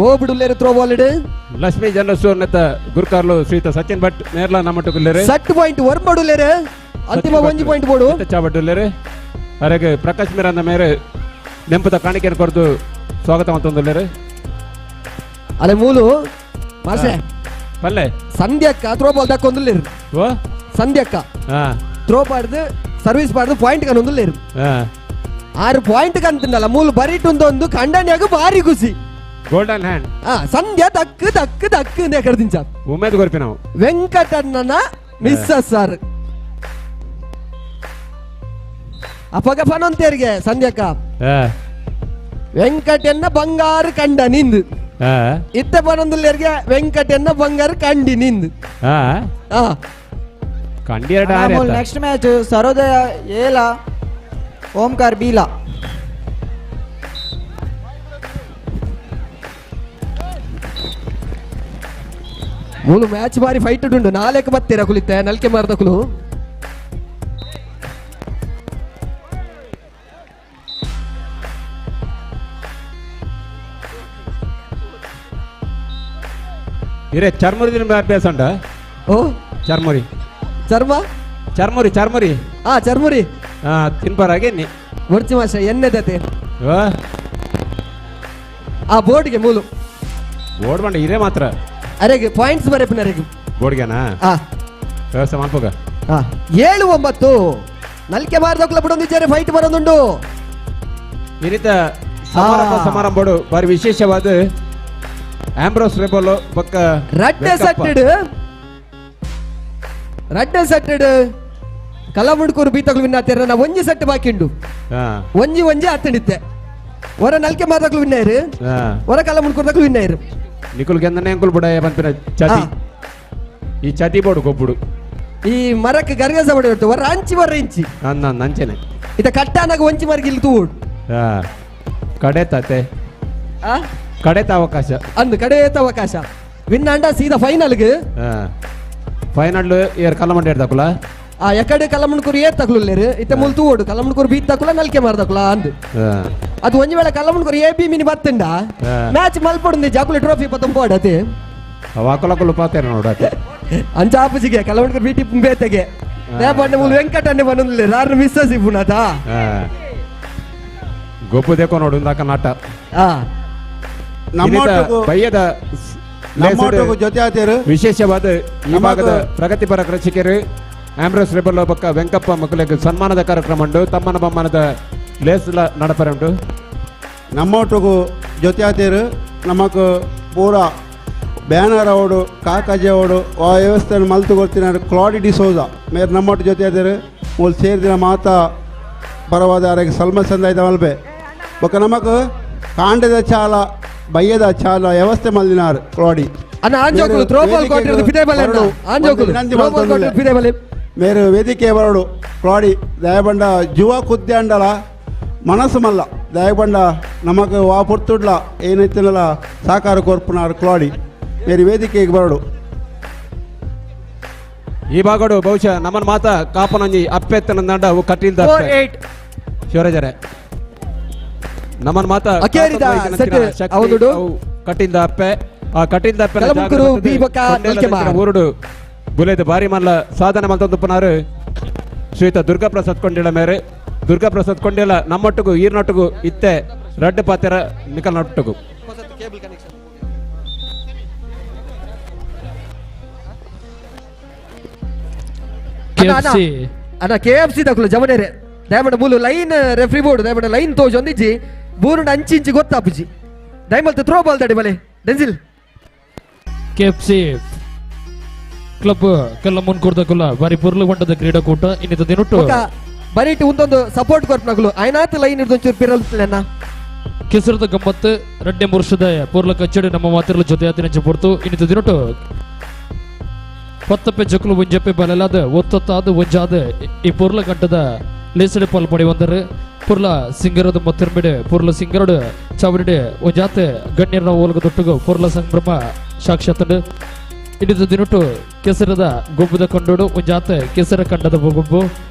ಓ ಬಿಡುಲ್ಲೇರು ಥ್ರೋ ಬಾಲ್ ಇಡು.
ಲಕ್ಷ್ಮೀ ಜನರಲ್ ಸ್ಟೋರ್ ನೆತ್ತ ಗುರುಕಾರ್ಲು ಶ್ರೀತ ಸಚಿನ್ ಭಟ್ ಮೇರ್ಲಾ ನಮ್ಮಟ್ಟುಗುಲ್ಲೇರು.
ಸಟ್ ಪಾಯಿಂಟ್ ವರ್ಮಡುಲ್ಲೇರು ಅಂತಿಮ ಒಂಜಿ ಪಾಯಿಂಟ್ ಬೋಡು.
ಚಾಬಟ್ಟುಲ್ಲೇರು ಅರೆಗೆ ಪ್ರಕಾಶ್ ಮಿರಾಂದ ಮೇರೆ ನೆಂಪದ ಕಾಣಿಕೆಯನ್ನು ಕೊರದು ಸ್ವಾಗತ ಮಂತೊಂದುಲ್ಲೇರು.
ಅಲೆ ಮೂಲು ಮಾಸೆ
ಪಲ್ಲೆ
ಸಂಧ್ಯಕ್ಕ ಥ್ರೋ ಬಾಲ್ ದಕ್ಕೊಂದುಲ್ಲೇರು.
ಓ
ಸಂಧ್ಯಕ್ಕ ಥ್ರೋ ಪಾಡ್ದು ಸರ್ವಿಸ್ ಪಾಡ್ದು ಪಾಯಿಂಟ್ ಕನೊಂದುಲ್ಲೇರು. 6 ಪಾಯಿಂಟ್ ಕಂತಂಡಲ್ಲ ಮೂಲು ಬರಿಟುಂದೊಂದು ಕಂಡನಿಯಾಗ ಭಾರಿ ಖುಷಿ.
Golden hand.
ಸಂಧ್ಯಾ ದಕ್ಕು ದಕ್ಕು ದಕ್ಕು ಅಂದೆ ಕಡ್ದಿಂಚ
ಉಮೇದ್ ಗೊರ್ಪಿ ನಾವು
ವೆಂಕಟಣ್ಣನ ಮಿಸ್ಸಸ್ ಸರ್ ಅಪಗ ಪನೊಂತೇರಿಗೆ ಸಂಧ್ಯಕ್ಕ ವೆಂಕಟಣ್ಣ ಬಂಗಾರ ಕಂಡ ನಿಂದು ಇತ್ತ ಪನೊಂದುಲ್ಲೇರಿಗೆ ವೆಂಕಟಣ್ಣ ಬಂಗಾರ ಕಂಡಿ ನಿಂದು.
ನೆಕ್ಸ್ಟ್ ಮ್ಯಾಚ್ ಸರೋದಯ ಏಲ ಓಂಕಾರ ಬೀಲಾ.
ಮೂಲು ಮ್ಯಾಚ್ ಬಾರಿ ಫೈಟ್ ಉಂಟು. ನಾಲ್ಕು ಬತ್ತೀರ ಕುಲಿತೆ ನಲ್ಕೆ ಮಾರ್ದಕುಲು.
ಇರೇ ಚರ್ಮುರಿ ದಿನ ಅಭ್ಯಾಸ ಉಂಟ.
ಓ
ಚರ್ಮುರಿ
ಚರ್ಮ
ಚರ್ಮುರಿ ಚರ್ಮುರಿ
ಆ ಚರ್ಮುರಿ
ಹಾ ತಿನ್ಪರಾಗೆ ನೀ
ಒರ್ಚಿ ಮಾಸ ಎಣ್ಣೆದತೆ ಆ ಬೋರ್ಡ್ಗೆ ಮೂಲು
ಬೋರ್ಡ್ ಬಂಡ ಇರೇ ಮಾತ್ರ
ಅರೆಗೆ ಪಾಯಿಂಟ್ಸ್ ಬರೆಪಿನ ಅರೆಗೆ
ಬೋರ್ಡ್ಗೆನಾ ವ್ಯವಸ್ಥೆ ಮಾಡ್ಬೋಗ.
7-9 ನಲ್ಕೆ ಮಾರ್ದಕ್ಲ ಬಿಡೊಂದು ಇದ್ದಾರೆ ಫೈಟ್ ಬರೋದುಂಡು.
ಈ ರೀತ ಸಮಾರಂಭ ಸಮಾರಂಭಡು ಬಾರಿ ವಿಶೇಷವಾದ ಆಂಬ್ರೋಸ್ ರೆಬೋಲೋ ಬೊಕ್ಕ
ರಡ್ಡೆ ಸಟ್ಟೆಡ್ ರಡ್ಡೆ ಸಟ್ಟೆಡ್ ಕಲಮುಡ್ಕೂರು ಬೀತಗಳು ವಿನ್ನಾತೇರ ನಾ ಒಂಜಿ ಸೆಟ್ ಬಾಕಿ ಉಂಡು. ಒಂಜಿ ಒಂಜಿ ಆತಂಡಿತ್ತೆ ಹೊರ ನಲ್ಕೆ ಮಾರ್ದಕ್ಲು ವಿನ್ನಾಯರು ಹೊರ ಕಲಮುಡ್ಕೂರ್ದಕ್ಲು ವಿನ್ನಾಯರು.
ನಿಕುಲ್ ಗೆಂದನೆ ಅಂಕುಲ್ ಬುಡಾಯ ಪನ್ಪಿನ ಚತಿ ಈ ಚತಿ ಬೋಡು ಗೊಬ್ಬುಡು
ಈ ಮರಕ್ಕೆ ಗರ್ಗಸ ಬಡ ಹೊರ ಅಂಚಿ ಹೊರ ಇಂಚಿ
ನನ್ನ ಅಂಚೆನೆ
ಇತ ಕಟ್ಟಾನಾಗ ಒಂಚಿ ಮರಕ್ಕೆ ಇಲ್ಲಿ ತೂಡು
ಕಡೆತಾತೆ ಕಡೆತ ಅವಕಾಶ
ಅಂದು ಕಡೆತ ಅವಕಾಶ ವಿನ್ನಾಂಡ ಸೀದಾ ಫೈನಲ್ಗೆ
ಫೈನಲ್ ಏರ್ ಕಲ್ಲಮಂಡಿ ತಕುಲ
ಆ ಎಕಡೆ ಕಲ್ಲಮಣ್ಕೂರು ಏರ್ ತಕುಲೇರು ಇತ್ತ ಮುಲ್ ತೂಡು ಕಲ್ಲಮಣ್ಕೂರು ಬೀತ್ ತಕುಲ ನಲ್ಕೆ ಮಾರ್ದಕುಲ ಅಂದು ಅದು ಒಂಜಿ ವೇಳೆ ಕಲ್ಲಮಣ್ಕೂರು A B mini ಬತ್ತಂಡ match ಮಲ್ಪಡುಂದಿ ಜಾಕುಲಿ trophy ಪತ್ತೊಂಬೋಡತೆ
ವಾಕುಲಕುಲು ಪಾತೇರ ನೋಡತೆ
ಅಂಚ ಆಪುಜಿಗೆ ಕಲ್ಲಮಣ್ಕೂರು ಬಿ ಟಿ ಬೇತೆಗೆ ರೇಪಣ್ಣ ಮುಲ್ ವೆಂಕಟಣ್ಣೆ ಬನ್ನೊಂದಿಲ್ಲ ರಾರು ಮಿಸ್ಸಸ್ ಇಪ್ಪುನಾತ
ಗೊಬ್ಬು ದೇಕೋ ನೋಡು ಇಂದಾಕ ನಾಟ
ನಮ್ಮ
ಬಯ್ಯದ
ಜೊತೆ ಆತೇರು
ವಿಶೇಷವಾದ ಈ ಭಾಗದ ಪ್ರಗತಿಪರ ಕೃಷಿಕರು ಆಂಬ್ರೋಸ್ ರೆಬಲ್ ಬೊಕ್ಕ ವೆಂಕಪ್ಪ ಮಕ್ಕಳಿಗೆ ಸನ್ಮಾನದ ಕಾರ್ಯಕ್ರಮ ಉಂಟು. ತಮ್ಮನ ಬಮ್ಮನದ ಲೇಸ್ಲ ನಡಪರೆ ಉಂಟು.
ನಮ್ಮೊಟ್ಟಿಗೂ ಜೊತೆ ಆತೇರು ನಮಕ್ ಪೂರ ಬ್ಯಾನರ್ ಅವಡು ಕಾಕಾಜಿ ಅವಡು ಆ ವ್ಯವಸ್ಥೆ ಮಲ್ತು ಕೊಡ್ತಿನಾರು ಕ್ಲಾಡಿ ಡಿಸೋಜಾ ಮೇರೆ ನಮ್ಮೊಟ್ಟು ಜೊತೆ ಆತೇರು ಮೂಲು ಸೇರಿದಿನ ಮಾತಾ ಪರವಾದ ಆರೋಗ್ಯ ಸಲ್ಮ ಸಂದಾಯ್ತ ಮಲ್ಪೆ ಬೊಕ್ಕ ನಮಕ್ ಕಾಂಡದ ಚಾಲ ಬಯ್ಯದ ಚಾಲ ವ್ಯವಸ್ಥೆ ಮಲ್ದಿನಾರು ಕ್ಲಾಡಿ. ಮೇರು ವೇದಿಕೆ ಬರೋಡು ಕ್ಲಾಡಿ ದಯಬಂಡ ಜುವ ಕುದ್ಯಾಂಡಲ ಮನಸ್ಸು ಮಲ್ಲ ದಯಬಂಡ ನಮಕ್ ವಾ ಪೊರ್ತುಡ್ಲ ಏನೈತಿನಲ್ಲ ಸಾಕಾರ ಕೊರ್ಪುನಾರು ಕ್ಲಾಡಿ ಮೇರು ವೇದಿಕೆಗೆ ಬರೋಡು.
ಈ ಭಾಗಡು ಬಹುಶಃ ನಮ್ಮನ್ ಮಾತ ಕಾಪನಂಜಿ ಅಪ್ಪೆತ್ತನ ದಂಡ ಅವು ಕಟೀಲ್ದ ಶಿವರಾಜರೇ ನಮ್ಮನ್ ಮಾತ ಕಟೀಲ್ದ ಅಪ್ಪೆ ಆ ಕಟೀಲ್ದ ಅಪ್ಪೆ ಊರುಡು ಬುಲೇದ ಬಾರಿ ಮಲ್ಲ ಸಾಧನೆ ಮಲ್ತೊಂದುಪ್ಪನಾರು ಶ್ರೀತ ದುರ್ಗಾಪ್ರಸಾದ್ ಕೊಂಡಿಲ ಮೇರೆ. ದುರ್ಗಾಪ್ರಸಾದ್ ಕೊಂಡಿಲ ನಮ್ಮೊಟ್ಟಿಗೂ ಈರ್ನೊಟ್ಟಿಗೂ ಇತ್ತೆ ರಡ್ಡು ಪಾತೆರ ನಿಕಲ್ನೊಟ್ಟಿಗೂ
ಅಣ್ಣ K F C ತಕುಲು ಜಮನೇರೆ ದಯಮಂಡ ಮೂಲು line referee board ದಯಮಂಡ line ತೋಜೊಂದಿಜ್ಜಿ ಬೂರುಂಡ ಅಂಚಿ ಇಂಚಿ ಗೊತ್ತಾಪುಜಿ ದಯಮಲ್ತ ಥ್ರೋ ಬಾಲ್ ತಡಿ ಬಲೆ Denzel.
K F C club ಕಲ್ಲ ಮುನ್ಕೂರ್ದಕುಲ ಬಾರಿ ಪುರ್ಲು ಗೊಂಡದ ಕ್ರೀಡಾಕೂಟ ಇನ್ನಿತ ದಿನೊಟ್ಟು
ಬರೀಟ್ ಒಂದೊಂದು ಸಪೋರ್ಟ್ ಕೊರ್ಪನಕುಲು ಐನಾತ್ ಲೈನ್ ಹಿಡಿದೊಂಚೂರು ಪಿರಲ್ತಲೆನ್ನ
ಕೆಸರದ ಗಮ್ಮತ್ತು ರಡ್ಡೆ ಮುರುಷದ ಪೂರ್ಲ ಕಚ್ಚಡಿ ನಮ್ಮ ಮಾತಿರಲು ಜೊತೆ ಆತಿನಂಚ ಪೊರ್ತು ಇನ್ನಿತ ದಿನೊಟ್ಟು ಪತ್ತಪ್ಪೆ ಜೊಕಲು ಒಂಜಪ್ಪೆ ಬಲಲಾದ ಒತ್ತೊತ್ತಾದ ಒಂಜಾದ ಈ ಪೂರ್ಲ ಗಂಟದ ಲೇಸಡೆ ಪಾಲ್ ಪಡಿ ಒಂದರು ಪುರ್ಲ ಸಿಂಗರದ ಮತ್ತಿರ್ಮಿಡೆ ಪುರ್ಲ ಸಿಂಗರಡು ಚಾವಡಿಡೆ ಒಂಜಾತೆ ಗಣ್ಯರ ಓಲಗ ದೊಟ್ಟುಗು ಪುರ್ಲ ಸಂಭ್ರಮ ಸಾಕ್ಷಾತ್. ಇಡಿದ ದಿನಟು ಕೆಸರದ ಗೊಬ್ಬದ ಕಂಡೋಡು ಒಂಜಾತ ಕೆಸರ ಕಂಡದ ಗೊಬ್ಬು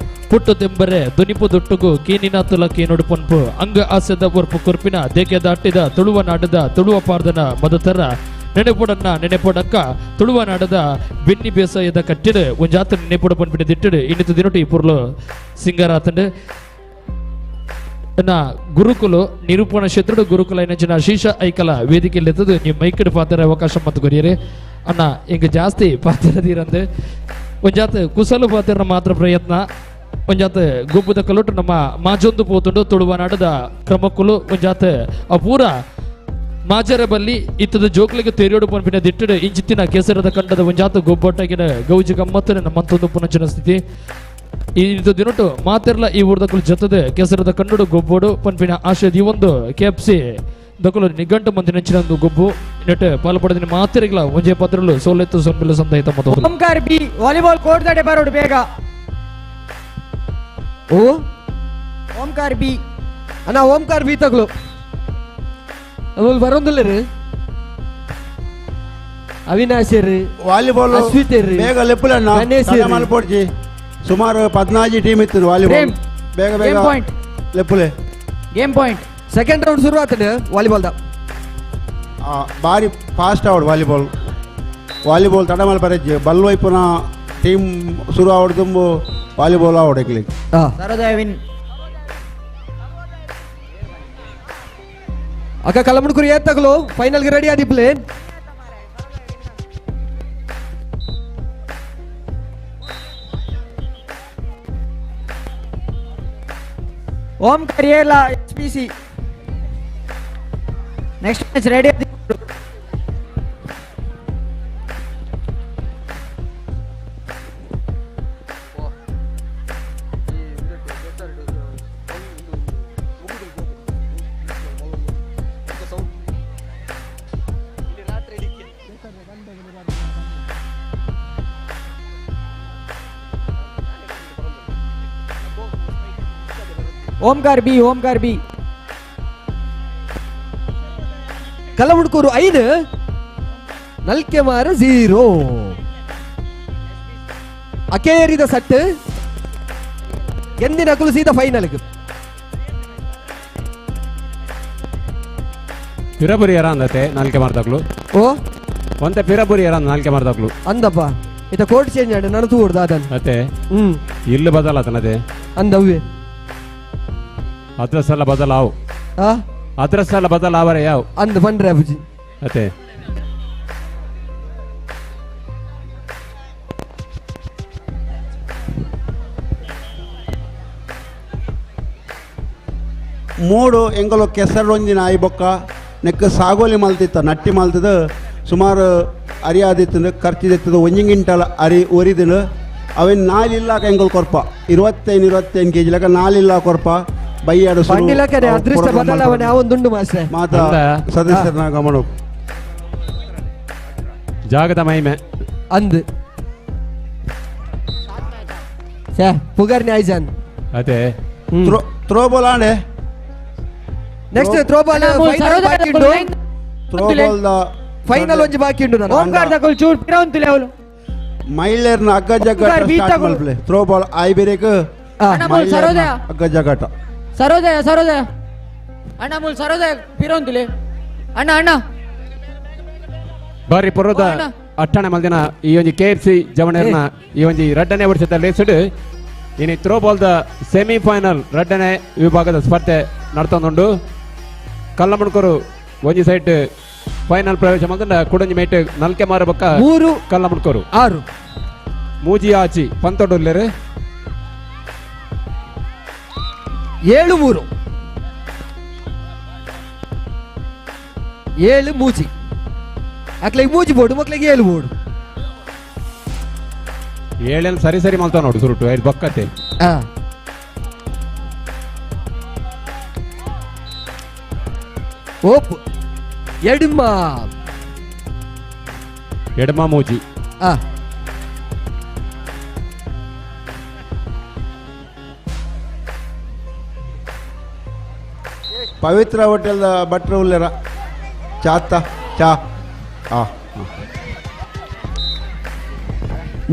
ಪುಟ್ಟು ತೆಂಬರೆ ದುನಿಪು ದೊಟ್ಟುಗು ಕೀನಿನ ತುಲ ಕೀನೋಡು ಪೊನ್ಪು ಅಂಗ ಆಸೆದ ಒರ್ಪು ಕೊರ್ಪಿನ ದೇಕೆ ದಾಟಿದ ತುಳುವ ನಾಡದ ತುಳುವ ಪಾರ್ದನ ಮದತರ ನೆನೆಪೊಡನ್ನ ನೆನೆಪೊಡಕ್ಕ ತುಳುವ ನಾಡದ ಬೆನ್ನಿ ಬೇಸಾಯದ ಕಟ್ಟಿಡು ಒಂಜಾತ ನೆನೆಪೊಡ ಪನ್ಪಿನ ದಿಟ್ಟಿಡು ಇನ್ನಿತ ದಿನಟು ಈ ಪೊರ್ಲು ಸಿಂಗರಾತಂಡು. ನ ಗುರುಕುಲು ನಿರೂಪಣ ಕ್ಷೇತ್ರದ ಗುರುಕುಲ ಏನಂಚಿನ ಶೀಶ ಐಕಲ ವೇದಿಕೆಯಲ್ಲಿ ಎತ್ತದು ನೀವು ಮೈಕಡ್ ಪಾತ್ರ ಅವಕಾಶ ಮತ್ತು ಕೊರಿಯರಿ ಅಣ್ಣ ಹಿಂಗ ಜಾಸ್ತಿ ಪಾತ್ರದಿರಂದು ಒಂಜಾತ ಕುಸಲು ಪಾತ್ರ ಮಾತ್ರ ಪ್ರಯತ್ನ ಒಂಜಾತ ಗೊಬ್ಬದ ಕಲೋಟು ನಮ್ಮ ಮಾಜೊಂದು ಪೋತುಂಡು ತುಳುವ ನಾಡದ ಕ್ರಮಕ್ಕುಲು ಒಂಜಾತ ಆ ಪೂರ ಮಾಜರ ಬಲ್ಲಿ ಇತ್ತದ ಜೋಕ್ಲಿಗೆ ತೆರಿಯೋಡು ಪನ್ಪಿನ ದಿಟ್ಟಿಡು ಇಂಚಿತ್ತಿನ ಕೇಸರದ ಕಂಡದ ಒಂಜಾತ ಗೊಬ್ಬೊಟ್ಟಾಗಿನ ಗೌಜಿ ಗಮ್ಮತ್ತನೆ ನಮ್ಮಂತೊಂದು ಪುನಂಚಿನ ಸ್ಥಿತಿ ಈ ದಿನಟು ಮಾತೆರ್ಲ ಈ ಊರ್ದಕುಲು ಜೊತೆದೆ ಕೇಸರದ ಕಣ್ಣುಡು ಗೊಬ್ಬೋಡು ಪನ್ಪಿನ ಆಶಯದ ಈ ಒಂದು ಕೆಎಫ್ಸಿ ದಕುಲು ನಿಘಂಟು ಮಂದಿ ನೆಂಚಿನ ಒಂದು ಗೊಬ್ಬು ನೆಟ್ ಪಾಲ್ಪಡೆದಿನ ಮಾತೆರಿಗ್ಲ ಒಂಜೇ ಪಾತ್ರಲು ಸೋಲೆತ್ತು ಸೊನ್ಬಿಲು ಸಂದಾಯಿತ ಮತ್ತು
ಓಂಕಾರ್ B volleyball court ದಡೆ ಬರೋಡು ಬೇಗ.
ಓ
ಓಂಕಾರ್ ಬಿ
ಅಣ್ಣ ಓಂಕಾರ್ ಬಿ ತಗಲು ಅವ್ರು ಬರೋದಿಲ್ಲ ರೀ. ಅವಿನಾಶ್ ರೀ
ವಾಲಿಬಾಲ್
ಅಶ್ವಿತ್ ರೀ
ಬೇಗ ಲೆಪ್ಪುಲಣ್ಣ
ಗಣೇಶ್ ರೀ.
ಮಲ್ಪೊಡ್ಚಿ ಸುಮಾರು 14 ಟೀಮ್ ಇತ್ತು ವಾಲಿಬಾಲ್. ಬೇಗ ಬೇಗ
ಪಾಯಿಂಟ್
ಲೆಪ್ಪುಲೆ
game point
second round ಶುರು ಆತನ ವಾಲಿಬಾಲ್ the
ಭಾರಿ ಫಾಸ್ಟ್ ಆವಡು ವಾಲಿಬಾಲ್. ವಾಲಿಬಾಲ್ ತಡ ಮಲ್ಪರೆಜ್ಜಿ ಬಲ್ ವೈಪುನ ಟೀಮ್ ಶುರು ಆವಡು ತುಂಬು ವಾಲಿಬಾಲ್ ಆವಡು ಎಕ್ಲಿ.
ಸರೋದಯ ವಿನ್.
ಅಕ್ಕ ಕಲಮುಡ್ಕುರಿ ಏತ್ ತಗಲು ಫೈನಲ್ಗೆ ರೆಡಿ ಆದಿ ಪ್ಲೇನ್.
ಓಂಕಾರ್ ಏರ್ಲಾ S P C next match ready ಆದಿ. ಓಂಕಾರ್ ಬಿ ಓಂಕಾರ್ ಬಿ
ಕಲಮುಡ್ಕೂರು 5 ನಲ್ಕೆಮಾರ 0. ಅಕೇರಿದ ಸಟ್ ಎಂದಿನ ಅಕುಲು ಸೀದಾ ಫೈನಲ್ಗೆ.
ಪಿರಬುರಿ ಎರ ಅಂದತೆ ನಾಲ್ಕೆ ಮಾರ್ದಾಕ್ಲು.
ಓ
ಒಂತೆ ಪಿರಬುರಿ ಎರ ನಾಲ್ಕೆ ಮಾರ್ದಾಕ್ಲು
ಅಂದಪ್ಪ ಇತ ಕೋರ್ಟ್ ಚೇಂಜ್ ಆಡ ನಾನು ತೂಡ್ದ ಅದನ್
ಅತ್ತೆ ಇಲ್ಲಿ ಬದಲಾತನದೆ
ಅಂದವ್ವೆ
ಅದ್ರ ಸಲ ಬದಲಾವು ಅದ್ರ ಸಲ ಬದಲಾವರೆ ಯಾವ
ಅಂದ ಬಂದ್ರೆ ಅಬುಜಿ
ಅತ್ತೆ
ಮೂಡು ಎಂಗಲು ಕೆಸರೊಂಜಿನ ಆಯಿ ಬೊಕ್ಕ ನೆಕ್ ಸಾಗೋಲಿ ಮಲ್ತಿತ್ತ ನಟ್ಟಿ ಮಲ್ತದ ಸುಮಾರು ಅರಿ ಆದಿತ್ತಂದು ಖರ್ಚಿದಿತ್ತದ ಒಂಜಿ ಗಿಂಟಲ ಅರಿ ಒರಿದಿನ ಅವೇನು ನಾಲಿಲ್ಲಾಕ ಎಂಗಲ್ ಕೊರ್ಪ 25 ಕೆ ಜಿ ಲೆಕ್ಕ ನಾಲಿಲ್ಲ ಕೊರ್ಪ ಬೈಯಾಡು
ಪಂಡಿಲಕ್ಕನೆ ಅದೃಷ್ಟ ಬದಲಾವಣೆ ಅವೊಂದುಂಡು ಮಾಸ್ಟರ್
ಮಾತಾ ಸದಸ್ಯರನ್ನ ಗಮನ
ಜಾಗದ ಮಹಿಮೆ
ಅಂದ್ ಸೇ ಪುಗರ್ನಿ ಐಜಾನ್
ಅದೇ
ಥ್ರೋಬಾಲ್ ಆಂಡೆ
next throwball final ಬಾಕಿ ಉಂಡು
ಥ್ರೋಬಾಲ್ the
final ಒಂಜಿ ಬಾಕಿ ಉಂಡು ನಾನು
ಓಂಕಾರ ದಕುಲ್ ಚೂರ್ ಪಿರವಂತುಲೆ ಅವಳು
ಮಹಿಳೆಯರ್ನ ಅಗ್ಗ ಜಗ್ಗಾಟ ಸ್ಟಾರ್ಟ್ ಮಲ್ಪಲೆ ಥ್ರೋಬಾಲ್ ಆಯ್ ಬೇರೆಕ್
ಸರೋದಯ
ಅಗ್ಗ ಜಗ್ಗಾಟ
ಸರೋದಯ ಸರೋದಯ ಅಣ್ಣ ಮೂಲ್ ಸರೋದಯ ಪಿರವಂತುಲೆ ಅಣ್ಣ ಅಣ್ಣ
ಬಾರಿ ಪೊರ್ರದ ಅಟ್ಟಣೆ ಮಲ್ದಿನ ಈ ಒಂಜಿ K F C ಜವಣೇರ್ನ ಈ ಒಂಜಿ ರಡ್ಡನೇ ವರ್ಷದ ಲೇಸುಡು ಇನಿ throwball the semifinal ರಡ್ಡನೇ ವಿಭಾಗದ ಸ್ಪರ್ಧೆ ನಡ್ತೊಂದುಂಡು. ಕಲ್ಲಮುಣ್ಕೂರು ಒಂಜಿ ಸೈಡ್ ಫೈನಲ್ ಪ್ರವೇಶ ಮಲ್ತಂಡ ಕುಡಂಜಿ ಮೇಟ್ ನಲ್ಕೆ ಮಾರ ಬೊಕ್ಕ
3
ಕಲ್ಲಮುಣ್ಕೂರು
6
ಮೂಜಿ ಆಚಿ ಪಂತೊಡುಲ್ಲೆರ್
7 3 7 ಮೂಜಿ ಅಕ್ಲೆಗ್ ಮೂಜಿ ಬೋರ್ಡು ಮಕ್ಳಿಗೆ 7 ಬೋರ್ಡು
ಏಳೆಲ್ಲ ಸರಿ ಸರಿ ಮಲ್ತಾವ ನೋಡು ಸುರುಟು ಐದು ಬೊಕ್ಕತೆ.
ಓಪ್ ಎಡಮ
ಎಡಮ ಮೂಜಿ
ಪವಿತ್ರ ಹೋಟೆಲ್ ಭಟ್ರು ಉಲ್ಲೆರ ಚಾತ್ತ ಚಾ.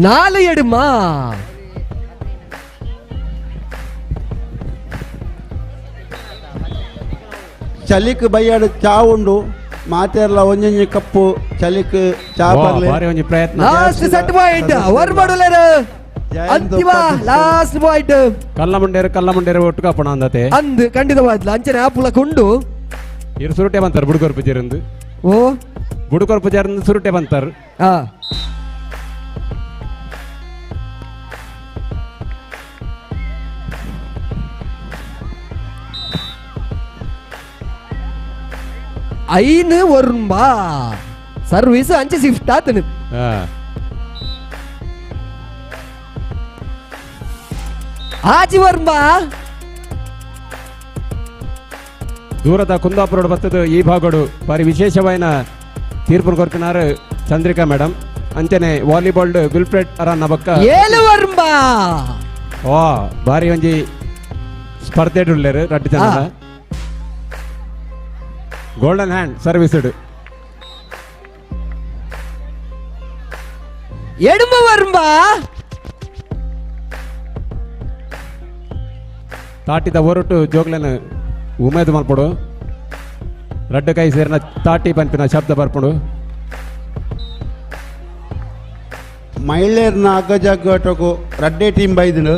4 ಎಡುಮ
ಚಲಿಕ್ ಬೈಯಾಡು ಚಾ ಉಂಡು ಮಾತೆರ್ಲ ಒಂಜೊಂಜಿ ಕಪ್ಪು ಚಲಿಕ್ ಚಾ ಪರ್ಲೆ
ಭಾರಿ ಒಂಜಿ ಪ್ರಯತ್ನ
last set point ಒರ್ಮಡುಲೆರ್ ಅಂತಿಮ ಲಾಸ್ಟ್ ಪಾಯಿಂಟ್
ಕಲ್ಲ ಮುಂಡೇರು ಒಟ್ಟು ಕಾಪಣ ಅಂದತೆ
ಅಂದ್ ಖಂಡಿತವಾದ್ಲ ಅಂಚನೆ ಆಪುಲ ಕೊಂಡು
ಇರು ಸುರುಟೆ ಬಂತಾರೆ ಬುಡುಕೊರ್ ಪೂಜಾರಂದು
ಓ
ಬುಡುಕೊರ್ ಪೂಜಾರಂದು ಸುರುಟೆ ಬಂತಾರೆ
ಆ ಐನು ಒರ್ಂಬಾ ಸರ್ವಿಸ್ ಅಂಚೆ ಶಿಫ್ಟ್ ಆತನು ಆಜಿ ವರ್ಂಬಾ
ದೂರದ ಕುಂದಾಪುರೋಡು ಬರ್ತದೆ ಈ ಭಾಗಡು ಬಾರಿ ವಿಶೇಷವಾಯಿನ ತೀರ್ಪು ಕೊರ್ಪಿನಾರು ಚಂದ್ರಿಕಾ ಮೇಡಮ್ ಅಂಚನೆ ವಾಲಿಬಾಲ್ ವಿಲ್ಫ್ರೆಡ್ ಅರನ್ನ ಬಕ್ಕ
7 ವರ್ಂಬಾ
ವಾ ಬಾರಿ ಒಂಜಿ ಸ್ಪರ್ಧೆ ಉಳ್ಳೇರು ರಡ್ಡು ಜನ golden hand service
ಎಡುಮ ವರ್ಂಬಾ
ತಾಟಿದ ಒರಟು ಜೋಗ್ಲೆನ ಉಮೇದು ಮಲ್ಪಡು ರಡ್ಡು ಕೈ ಸೇರಿನ ತಾಟಿ ಪನ್ಪಿನ ಶಬ್ದ ಬರ್ಪಡು
ಮಹಿಳೆಯರ್ನ ಅಗ್ಗಜಗ್ಗಟಗು ರಡ್ಡೆ ಟೀಮ್ ಬೈದಿನ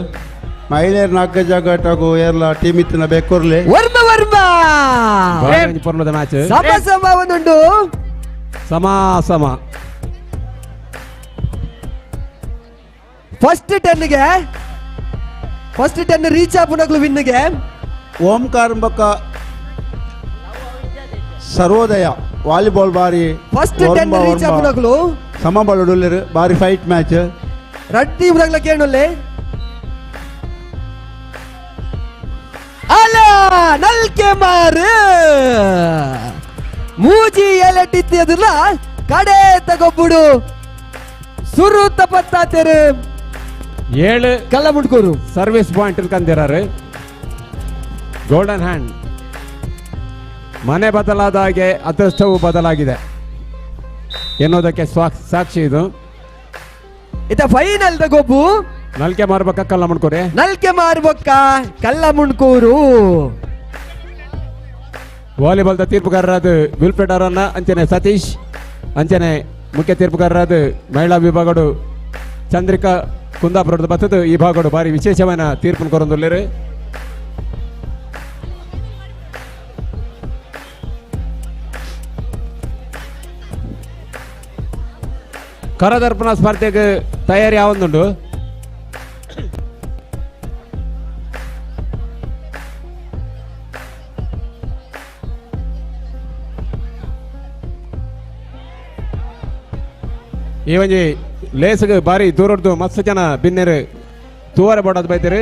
ಮಹಿಳೆಯರ್ನ ಅಗ್ಗಜಗ್ಗಟಗು ಏರ್ಲ ಟೀಮ್ ಇತ್ತಿನ ಬೇಕೊರ್ಲೆ
ವರ್ಮ ವರ್ಮ
ಪೊರ್ಲದ ಮ್ಯಾಚ್
ಸಮ ಸಮ ಒಂದುಂಡು
ಸಮ ಸಮ
ಫಸ್ಟ್ ಟೆನ್ಗೆ first ten reach ಆಪುನಕ್ಲು ವಿನ್ಗೆ
ಓಂಕಾರ ಬಕ್ಕ ಸರ್ವೋದಯ ವಾಲಿಬಾಲ್ ಬಾರಿ
first ten reach ಆಪುನಕ್ಲು
ಸಮಬಲಡುಲ್ಲೆರ್ ಬಾರಿ ಫೈಟ್ ಮ್ಯಾಚ್
ರಡ್ಡಿ ಉರಗ್ಲ ಕೇಣುಲ್ಲೆ ಅಲ ನಲ್ಕೆ ಮಾರು ಮೂಜಿ ಎಲೆಟ್ಟಿತ್ತಿಯದಲ್ಲ ಕಡೆ ತಗೊಬ್ಬುಡು ಸುರು ತಪತ್ತಾತೆರು
7
ಕಲ್ಲಮುಂಡ್ಕೂರು
ಸರ್ವಿಸ್ ಪಾಯಿಂಟ್ ಕಂದಿರಾರು ಗೋಲ್ಡನ್ ಹ್ಯಾಂಡ್ ಮನೆ ಬದಲಾದ ಹಾಗೆ ಅದೃಷ್ಟವೂ ಬದಲಾಗಿದೆ ಎನ್ನುವುದಕ್ಕೆ ಸಾಕ್ಷಿ ಇದು.
ಇತ ಫೈನಲ್ the ಗೊಬ್ಬು
ನಲ್ಕೆ ಮಾರ್ಬಕ್ಕ ಕಲ್ಲಮುಂಡ್ಕೂರೆ
ನಲ್ಕೆ ಮಾರ್ಬಕ್ಕ ಕಲ್ಲಮುಂಡ್ಕೂರು
ವಾಲಿಬಾಲ್ the ತೀರ್ಪುಗಾರರಾದ Wilfred ಅವರನ್ನ ಅಂಚನೆ ಸತೀಶ್ ಅಂಚನೆ ಮುಖ್ಯ ತೀರ್ಪುಗಾರರಾದ ಮಹಿಳಾ ವಿಭಾಗಡು ಚಂದ್ರಿಕಾ ಕುಂದಾಪುರದ ಬತ್ತದ ಈ ಭಾಗಡು ಭಾರಿ ವಿಶೇಷವಾದ ತೀರ್ಪನ್ನು ಕೊರೊಂದುಲ್ಲೆರ್. ಕರದರ್ಪಣ ಸ್ಪರ್ಧೆಗೆ ತಯಾರಿ ಆವೊಂದುಂಡು. ಈ ಒಂಜಿ ಲೇಸ್ಗೆ ಬಾರಿ ದೂರದ್ದು ಮಸ್ತ್ ಜನ ಬಿನ್ನೆರು ತೂವರೆ ಬೋಡಾದ ಬೈತೆರು.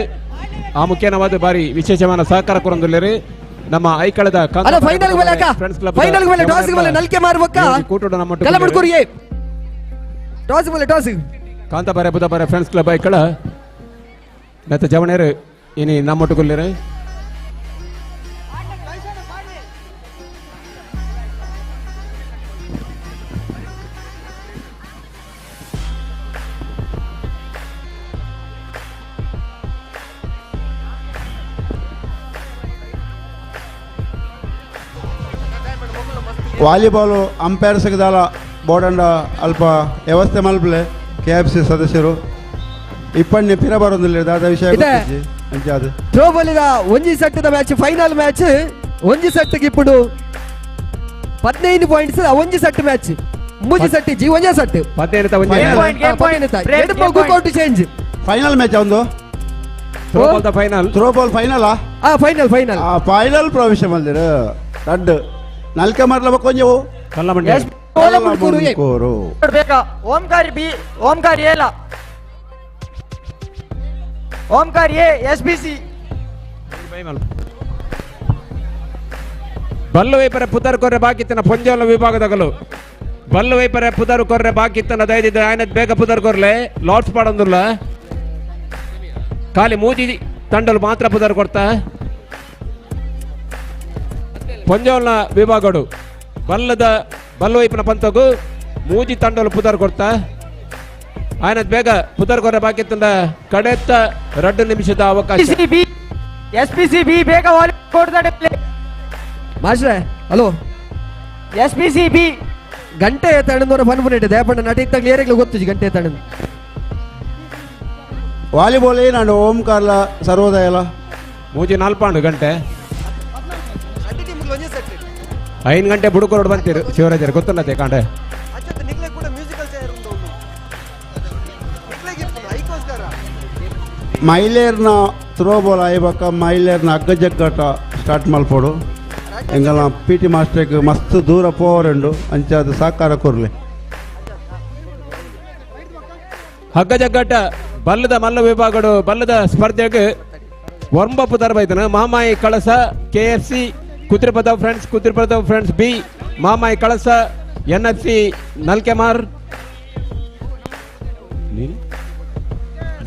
ಆ ಮುಖ್ಯನವಾದ ಬಾರಿ ವಿಶೇಷವಾದ ಸಹಕಾರ ಕೊರೊಂದುಲ್ಲೆರ್. ನಮ್ಮ ಐಕಳದ friends club Kantabare Budabare friends club Aikala ನೆತ್ತ ಜವಣೇರು ಇನಿ ನಮ್ಮೊಟ್ಟುಗುಲ್ಲೆರು.
ವಾಲಿಬಾಲು ಅಂಪೈರ್ಸ್ಗೆ ದಾಲ ಬೋರ್ಡಂಡ ಅಲ್ಪ ವ್ಯವಸ್ಥೆ ಮಲ್ಪಲೆ K F C ಸದಸ್ಯರು ಇಪ್ಪಣ್ಣೆ ಪಿರ ಬರೋದಿಲ್ಲ ದಾದ ವಿಷಯ ಗೊತ್ತಿಜ್ಜಿ. ಅಂಚ ಅದು
ಥ್ರೋಬಾಲಿದ ಒಂಜಿ ಸೆಟ್ಟದ match final match ಒಂಜಿ ಸೆಟ್ಗೆ ಇಪ್ಪುಡು 15 ಪಾಯಿಂಟ್ಸ್ ಒಂಜಿ ಸೆಟ್ ಮ್ಯಾಚ್ ಮೂಜಿ ಸೆಟ್ ಜಿ ಒಂಜೇ set 15 change
final match ಒಂದು
throwball final
throwball final
final final
final ಪ್ರವೇಶ ಮಲ್ದಿರು ರಡ್ಡು ನಲ್ಕೆ ಮಾರ್ಲ ಕೊಂಜವು ಕಲ್ಲಮುಂಡ್ಕೂರು
ಬೇಕಾ ಓಂಕಾರ್ ಬಿ ಓಂಕಾರ್ ಎ ಲ Omkar A S B C
Ballu ವೈಪರ ಪುದರ್ ಕೊರ್ರೆ ಬಾಕಿತ್ತನ ಪೊಂಜೋಲ ವಿಭಾಗದಗಲು ಬಲ್ಲು ವೈಪರ ಪುದರ್ ಕೊರ್ರೆ ಬಾಕಿತ್ತನ ದಯದಿದ್ದ ಆಯ್ನದ್ ಬೇಗ ಪುದರ್ ಕೊರ್ಲೆ ಲಾಟ್ಸ್ ಪಾಡೊಂದುಲ್ಲ ಖಾಲಿ ಮೂಜಿ ತಂಡಲು ಮಾತ್ರ ಪುದರ್ ಕೊಡ್ತಾ ಪೊಂಜೋಲ್ನ ವಿಭಾಗಡು ಬಲ್ಲದ ಬಲ್ಲು ವೈಪನ ಪಂತಗು ಮೂಜಿ ತಂಡಲು ಪುದರ್ ಕೊಡ್ತಾ ಆಯ್ನ ಬೇಗ ಪುದರ್ ಕೊರ ಬಾಕಿ ತಂದ ಕಡೆತ್ತ 2 ನಿಮಿಷದ ಅವಕಾಶ.
S P C B ಬೇಗ
ಮಾಸ್ಟ್ರೆ hello
S P C B
ಗಂಟೆ ತಣ್ಣದವರ ಫನ್ ಫನ್ ಇಟ್ಟಿದೆ ಬಣ್ಣ ನಟ ಇತ್ತಾಗಲಿ ಏರಿಗ್ಲು ಗೊತ್ತು ಗಂಟೆ ತಣ್ಣದು.
ವಾಲಿಬಾಲ್ ಏನಾಡು ಓಂಕಾರ್ಲ ಸರ್ವೋದಯಲ
ಮೂಜಿ ನಾಲ್ಪಾಂಡು ಗಂಟೆ 5 ಗಂಟೆ ಬುಡುಕೋಡ್ ಬಂತೀರು ಶಿವರಾಜರು ಗೊತ್ತಲ್ಲತೆ ಕಾಂಡೆ.
ಮಹಿಳೆಯರ್ನ ಥ್ರೋಬಾಲ್ ಆಯ್ಬಾಕ ಮಹಿಳೆಯರ್ನ ಹಗ್ಗ ಜಗ್ಗಾಟ ಸ್ಟಾರ್ಟ್ ಮಲ್ಪೋಡು ಎಂಗಲ ಪಿ ಟಿ ಮಾಸ್ಟರ್ಗೆ ಮಸ್ತ್ ದೂರ ಪೋವರೆಂಡು ಅಂಚಾದ ಸಹಕಾರ ಕೊರ್ಲಿ.
ಹಗ್ಗ ಜಗ್ಗಾಟ ಬಲ್ಲದ ಮಲ್ಲ ವಿಭಾಗಡು ಬಲ್ಲದ ಸ್ಪರ್ಧೆಗೆ ಒಂಬತ್ತು ತರಬೈತನ Mamayi Kalasa K F C Kudirepadavu friends, Kudirepadavu friends B Mamayi Kalasa N F C Nalkemar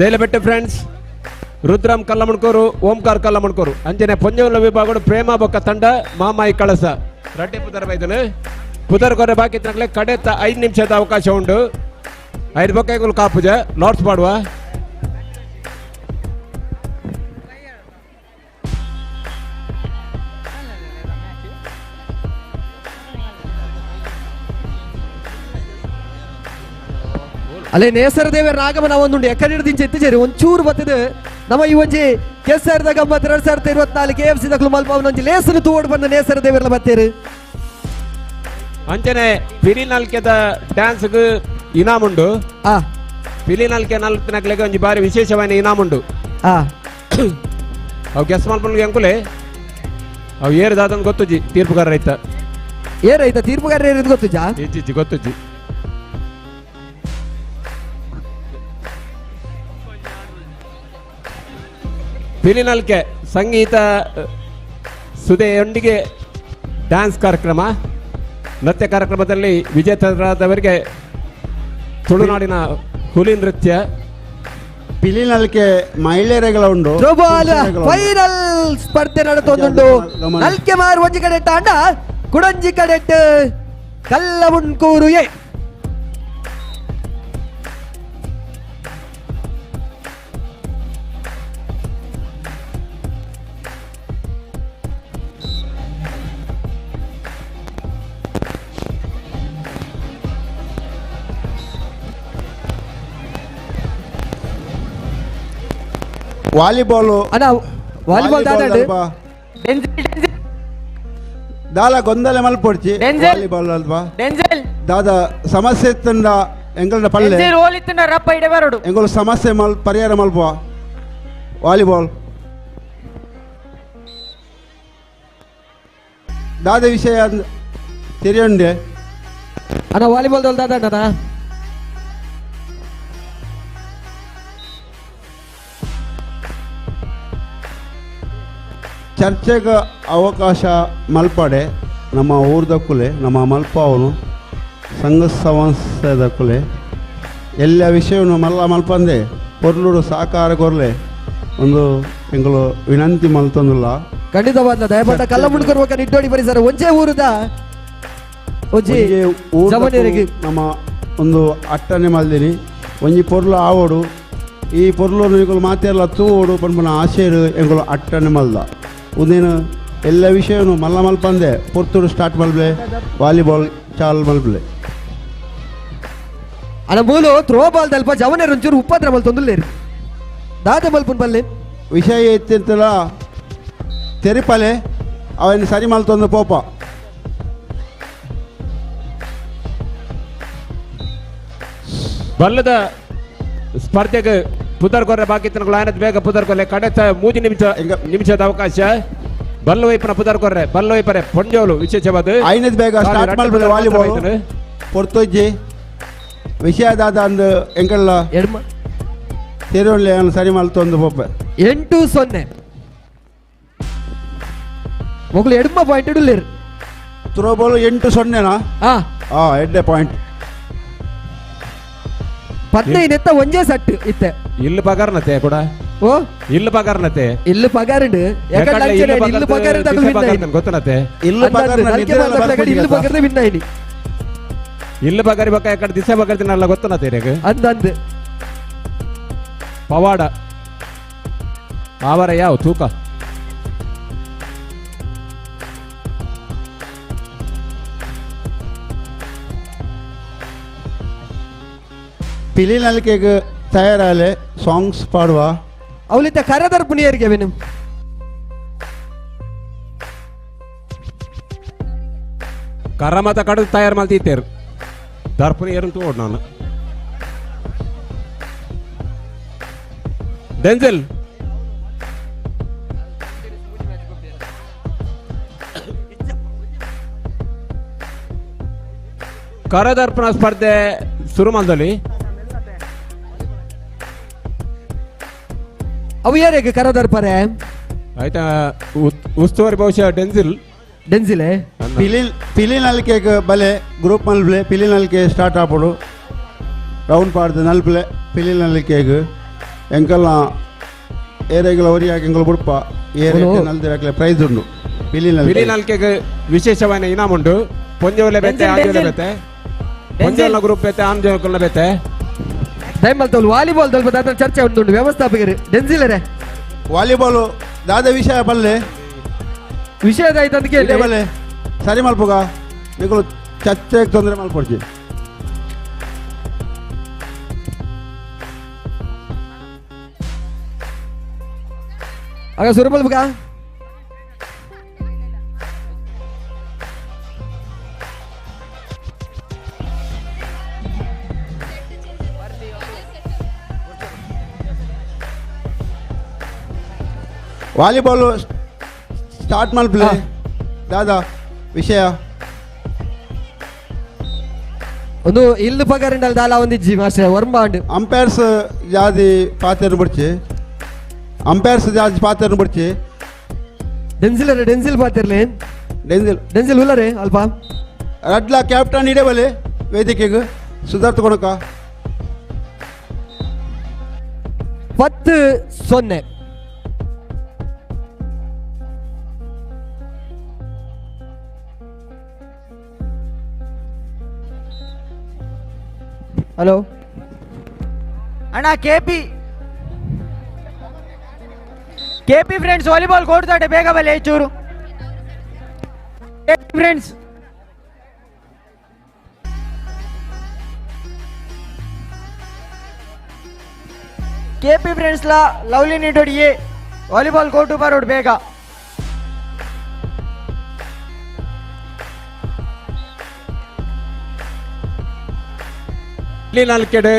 Delabettu friends Rudram Kallamudkur Omkar Kallamudkur ಅಂಚನೆ ಪೊಂಜೋಲ ವಿಭಾಗಡು ಪ್ರೇಮ ಬೊಕ್ಕ ತಂಡ ಮಾಮಾಯಿ ಕಳಸ ರಡ್ಡೆ ಪುದರ್ ಬೈದನು ಪುದರ್ ಕೊರೆ ಬಾಕಿ ತನಕಲೆ ಕಡೆತ 5 ನಿಮಿಷದ ಅವಕಾಶ ಉಂಟು. 5 ಬೊಕ್ಕ ಕಾಪುಜ ಲಾಟ್ಸ್ ಮಾಡುವ
ಅಲ್ಲೇ ನೇಸರದೇವರ ಆಗಮನ ಒಂದುಂಡು ಎಕ್ಕಡಿಡ್ದು ಇಂಚ ಎತ್ತಿಜೇರಿ ಒಂಚೂರು ಬತ್ತದೆ ನಮ್ಮ ಈ ಒಂಜಿ ಕೆಸರದ ಗಮ್ಮತ್ 2024 K F C ದಕ್ಲು ಮಲ್ಪವನ ಒಂಜಿ ಲೇಸನು ತೂವಡ್ ಬಂದ ನೇಸರ ದೇವರ್ಲ ಬತ್ತೇರು.
ಅಂಚನೆ ಪಿಲಿನಲ್ಕೆದ ಡ್ಯಾನ್ಸ್ಗ್ ಇನಾಮುಂಡು. ಪಿಲಿನಲ್ಕೆ ನಲ್ತನಕ್ಲೆಗೆ ಒಂಜಿ ಬಾರಿ ವಿಶೇಷವಾದ ಇನಾಮುಂಡು. ಅವು ಗೆಸ್ ಮಲ್ಪನ್ಗೆ ಅಂಕುಲೆ ಅವು ಏರು ದಾದನ್ ಗೊತ್ತುಜಿ ತೀರ್ಪುಗಾರ ರೈತ
ಏ ರೈತ ತೀರ್ಪುಗಾರ ಏರಿದ್ ಗೊತ್ತುಜಾ
ಇಜ್ಜಿ ಗೊತ್ತುಜಿ. ಪಿಲಿನಲ್ಕೆ ಸಂಗೀತ ಸುದೆಯೊಂದಿಗೆ ಡ್ಯಾನ್ಸ್ ಕಾರ್ಯಕ್ರಮ ನೃತ್ಯ ಕಾರ್ಯಕ್ರಮದಲ್ಲಿ ವಿಜೇತರಾದವರಿಗೆ ತುಳುನಾಡಿನ ಹುಲಿ ನೃತ್ಯ.
ಪಿಲಿನಲ್ಕೆ ಮಹಿಳೆಯರುಗಳ ಉಂಡು
ಫೈನಲ್ ಸ್ಪರ್ಧೆ ನಡೆತೊಂದುಂಡು. ನಲ್ಕೆ ಮಾರು ಒಂಜಿ ಕಡೆ ತಾಂಡ ಕುಡಂಜಿ ಕಡೆಟ್ ಕಲ್ಲವುಣ್ಕೂರು A.
ವಾಲಿಬಾಲ್
ಅಣ್ಣ ವಾಲಿಬಾಲ್ ದಾದಾಂಡು
ದಾಲ ಗೊಂದಲ ಮಲ್ಪೊಡ್ಚಿ ವಾಲಿಬಾಲ್ ಅಲ್ವಾ ದಾದಾ ಸಮಸ್ಯೆ ಇತ್ತಂಡ ಎಂಗಳನ್ನ ಪಲ್ಲೆ
ರಪ್ಪ ಇಡೆ ಬರೋಡು
ಎಂಗಳು ಸಮಸ್ಯೆ ಮಲ್ ಪರಿಹಾರ ಮಲ್ಪ ವಾಲಿಬಾಲ್ ದಾದ ವಿಷಯ ತೆರೆಯುಂಡೆ
ಅಣ್ಣ ವಾಲಿಬಾಲ್ ದಾದಾಂಡಣ್ಣ.
ಚರ್ಚೆಗೆ ಅವಕಾಶ ಮಲ್ಪಡೆ ನಮ್ಮ ಊರ್ದ ಕುಲೆ ನಮ್ಮ ಮಲ್ಪಾವನು ಸಂಘ ಸಂಸ್ಥೆದ ಕುಲೆ ಎಲ್ಲ ವಿಷಯವನ್ನು ಮಲ್ಲ ಮಲ್ಪಂದೆ ಪೊರ್ಲುಡು ಸಹಕಾರ ಕೊರ್ಲೆ ಒಂದು ಎಂಗಳು ವಿನಂತಿ ಮಲ್ತೊಂದುಲ್ಲ.
ಖಂಡಿತವಾದ ದಯಪಟ್ಟ ಕಲ್ಲ ಮುಡ್ಕೊರ್ಬೇಕ ನಿಟ್ಟೋಡಿ ಪರಿಸರ ಒಂಜೇ ಊರುದ ಒಂಜಿ
ನಮ್ಮ ಒಂದು ಅಟ್ಟನೆ ಮಲ್ದಿನಿ ಒಂಜಿ ಪೊರ್ಲು ಆವಡು ಈ ಪೊರ್ಲು ಎಂಗಳು ಮಾತೆಲ್ಲ ತೂವೋಡು ಪನ್ಪುನ ಆಶೆರು ಎಂಗಳು ಅಟ್ಟನೆ ಮಲ್ದ ಒಂದೇನು ಎಲ್ಲ ವಿಷಯನು ಮಲ್ಲ ಮಲ್ಪಂದೆ ಪೊರ್ತುಡು ಸ್ಟಾರ್ಟ್ ಮಲ್ಬಲೆ ವಾಲಿಬಾಲ್ ಚಾಲ್ ಮಲ್ಬಲೆ.
ಅಲ್ಲ ಮೂಲು ಥ್ರೋ ಬಾಲ್ ದಲ್ಪ ಜವನೇರು ಒಂಚೂರು ಉಪದ್ರ ಮಲ್ತೊಂದುಲ್ಲೇರು ದಾದ ಮಲ್ಪುನ್ ಬಲ್ಲೆ
ವಿಷಯ ಇತ್ತಿಂತಲ ತೆರಿಪಲೆ ಅವನ್ ಸರಿ ಮಲ್ತೊಂದು ಪೋಪ.
ಬಲ್ಲದ ಸ್ಪರ್ಧೆಗೆ ಪುದರ್ ಕೊರ್ರೆ ಬಾಕಿ ತನಕ ಆಯ್ನತ್ ಬೇಗ ಪುದರ್ ಕೊರ್ಲೆ ಕಡೆತ 3 ನಿಮಿಷದ ಅವಕಾಶ. ಬಲ್ಲ ವೈಪನ ಪುದರ್ ಕೊರ್ರೆ ಬಲ್ಲ ವೈಪರೆ ಪೊಂಜೋಲು ವಿಶೇಷವಾದ
ಐನದ್ ಬೇಗ ಸ್ಟಾರ್ಟ್ ಮಲ್ಪಲೆ ವಾಲಿಬಾಲ್ ಪೊರ್ತೊಜ್ಜಿ ವಿಷಯ ದಾದ ಅಂದ್ ಎಂಕಲ್ಲ ತೆರೊಳ್ಳೆ ಸರಿ ಮಲ್ತೊಂದು ಪೋಪ.
8-0 ಮೊಗಲು ಎಡ್ಮ ಪಾಯಿಂಟ್ ಇಡುಲ್ಲೇರು.
ಥ್ರೋಬಾಲ್ 8-0 ಎಡ್ಡೆ ಪಾಯಿಂಟ್
15 ಎತ್ತ ಒಂಜೇ ಸಟ್ಟು ಇತ್ತೆ
ಇಲ್ಲು ಪಗಾರನತೆ ಕೂಡ
ಓ
ಇಲ್ಲು ಪಗಾರನತೆ
ಇಲ್ಲು ಪಗಾರಂಡು ಇಲ್ಲು ಪಗಾರ
ಗೊತ್ತನತೆ
ಇಲ್ಲು ಪಗಾರ
ಇಲ್ಲು ಪಗಾರದ ವಿನ್ ಆಯ್ನಿ
ಇಲ್ಲು ಪಗಾರಿ ಬಕ್ಕ ಎಕಡೆ ದಿಸೆ ಪಗಾರ್ದಿನಲ್ಲ ಗೊತ್ತನತೆ ರೇಗ
ಅಂದ ಅಂದ
ಪವಾಡ ಆವರ ಯಾವ ತೂಕ
ಪಿಲಿನಲ್ಕೆಗ್ ತಯಾರಾಲೆ ಸಾಂಗ್ಸ್ ಪಾಡುವ
ಅವಲಿದ್ದ ಕರದರ್ ಪುನಿಯರಿಗೆ ವೆನು
ಕರಮತ ಕಡದು ತಯಾರು ಮಲ್ತಿತ್ತೇರು ದರ್ಪುನಿಯರು ತೋಡ್ ನಾನು ಡೆನ್ಸಿಲ್ ಕರದರ್ಪಣ ಸ್ಪರ್ಧೆ ಶುರು ಮಾಡ್ದಲ್ಲಿ
ಅವು ಯಾರಿಗೆ ಕರದರ್ಪರೆ
ಆಯ್ತಾ ಉಸ್ತುವಾರಿ ಬಹುಶಃ ಡೆನ್ಸಿಲ್
ಡೆನ್ಸಿಲೆ
ಪಿಲಿನಲ್ಕೆಗ್ ಬಲೆ ಗ್ರೂಪ್ ಮಲ್ಪ್ಲೆ ಪಿಲಿನಲ್ಕೆ ಸ್ಟಾರ್ಟ್ ಆಪುಡು ರೌಂಡ್ ಪಾಡ್ದು ನಲ್ಪ್ಲೆ ಪಿಲಿನಲ್ಕೆಗ್ ಎಂಕಲ್ನ ಏರೆಗಳ ಒರಿಯಾಗಿ ಎಂಕಲ್ ಬುಡ್ಪ ಏರೆ ನಲ್ದಿರಕ್ಲೆ ಪ್ರೈಸ್ ಉಂಡು ಪಿಲಿನಲ್ಕೆ
ಪಿಲಿನಲ್ಕೆಗ್ ವಿಶೇಷವಾದ ಇನಾಮ್ ಉಂಡು ಪೊಂಜೋಲೆ ಬೆತ್ತೆ ಆಂಜೋಲೆ ಬೆತ್ತೆ ಪೊಂಜೋಲ್ನ ಗ್ರೂಪ್ ಬೆತ್ತೆ ಆಂಜೋಲ್ನ ಬೆತ್ತೆ
ದಯಮಲ್ತೋಲ್ ವಾಲಿಬಾಲ್ ದಲ್ಪ ದಾದ ಚರ್ಚೆ ಉಂಟು ವ್ಯವಸ್ಥಾಪಕರು ಡೆನ್ಸಿಲರೆ
ವಾಲಿಬಾಲ್ ದಾದ ವಿಷಯ ಬಲ್ಲೆ
ವಿಷಯದ ಆಯ್ತು ಅಂತ ಕೇಳಿ
ಬಲ್ಲೆ ಸರಿ ಮಲ್ಪುಗ ನಿಕುಲು ಚರ್ಚೆಗೆ ತೊಂದರೆ ಮಲ್ಪೊಡ್ಚಿ
ಆಗ ಸುರು ಮಲ್ಪುಗ
ವಾಲಿಬಾಲ್ ಸ್ಟಾರ್ಟ್ ಮಲ್ಪ್ಲೆ ದಾದಾ ವಿಷಯ
ಒಂದು ಇಲ್ಲು ಪಗಾರಿಂಡಲ್ ದಾಲ ಒಂದಿಜ್ಜಿ master ವರ್ಮಾಂಡ್
umpires ಜಾದಿ ಪಾತೆರ್ನು ಬುಡ್ಚಿ umpires ಜಾದಿ ಪಾತೆರ್ನು ಬುಡ್ಚಿ
Denzel Denzel ಪಾತಿರ್ಲಿ
Denzel
Denzel ಉಲ್ಲರೆ ಅಲ್ಪ
ರಡ್ಲ ಕ್ಯಾಪ್ಟನ್ ಇಡೇ ಬಲೆ ವೇದಿಕೆಗೆ ಸುಧಾರ್ಥ ಕೊಣಕ
10-0
ಹಲೋ ಅಣ್ಣ K P friends volleyball ಕೊಡ್ತಾಟೆ ಬೇಗ ಬಲೆ ಚೂರು K P friends K P friends law lovely ನೀಟೋಡಿ A volleyball court ಬರೋಡು ಬೇಗ
ನಾಲ್ಕೆಡೆ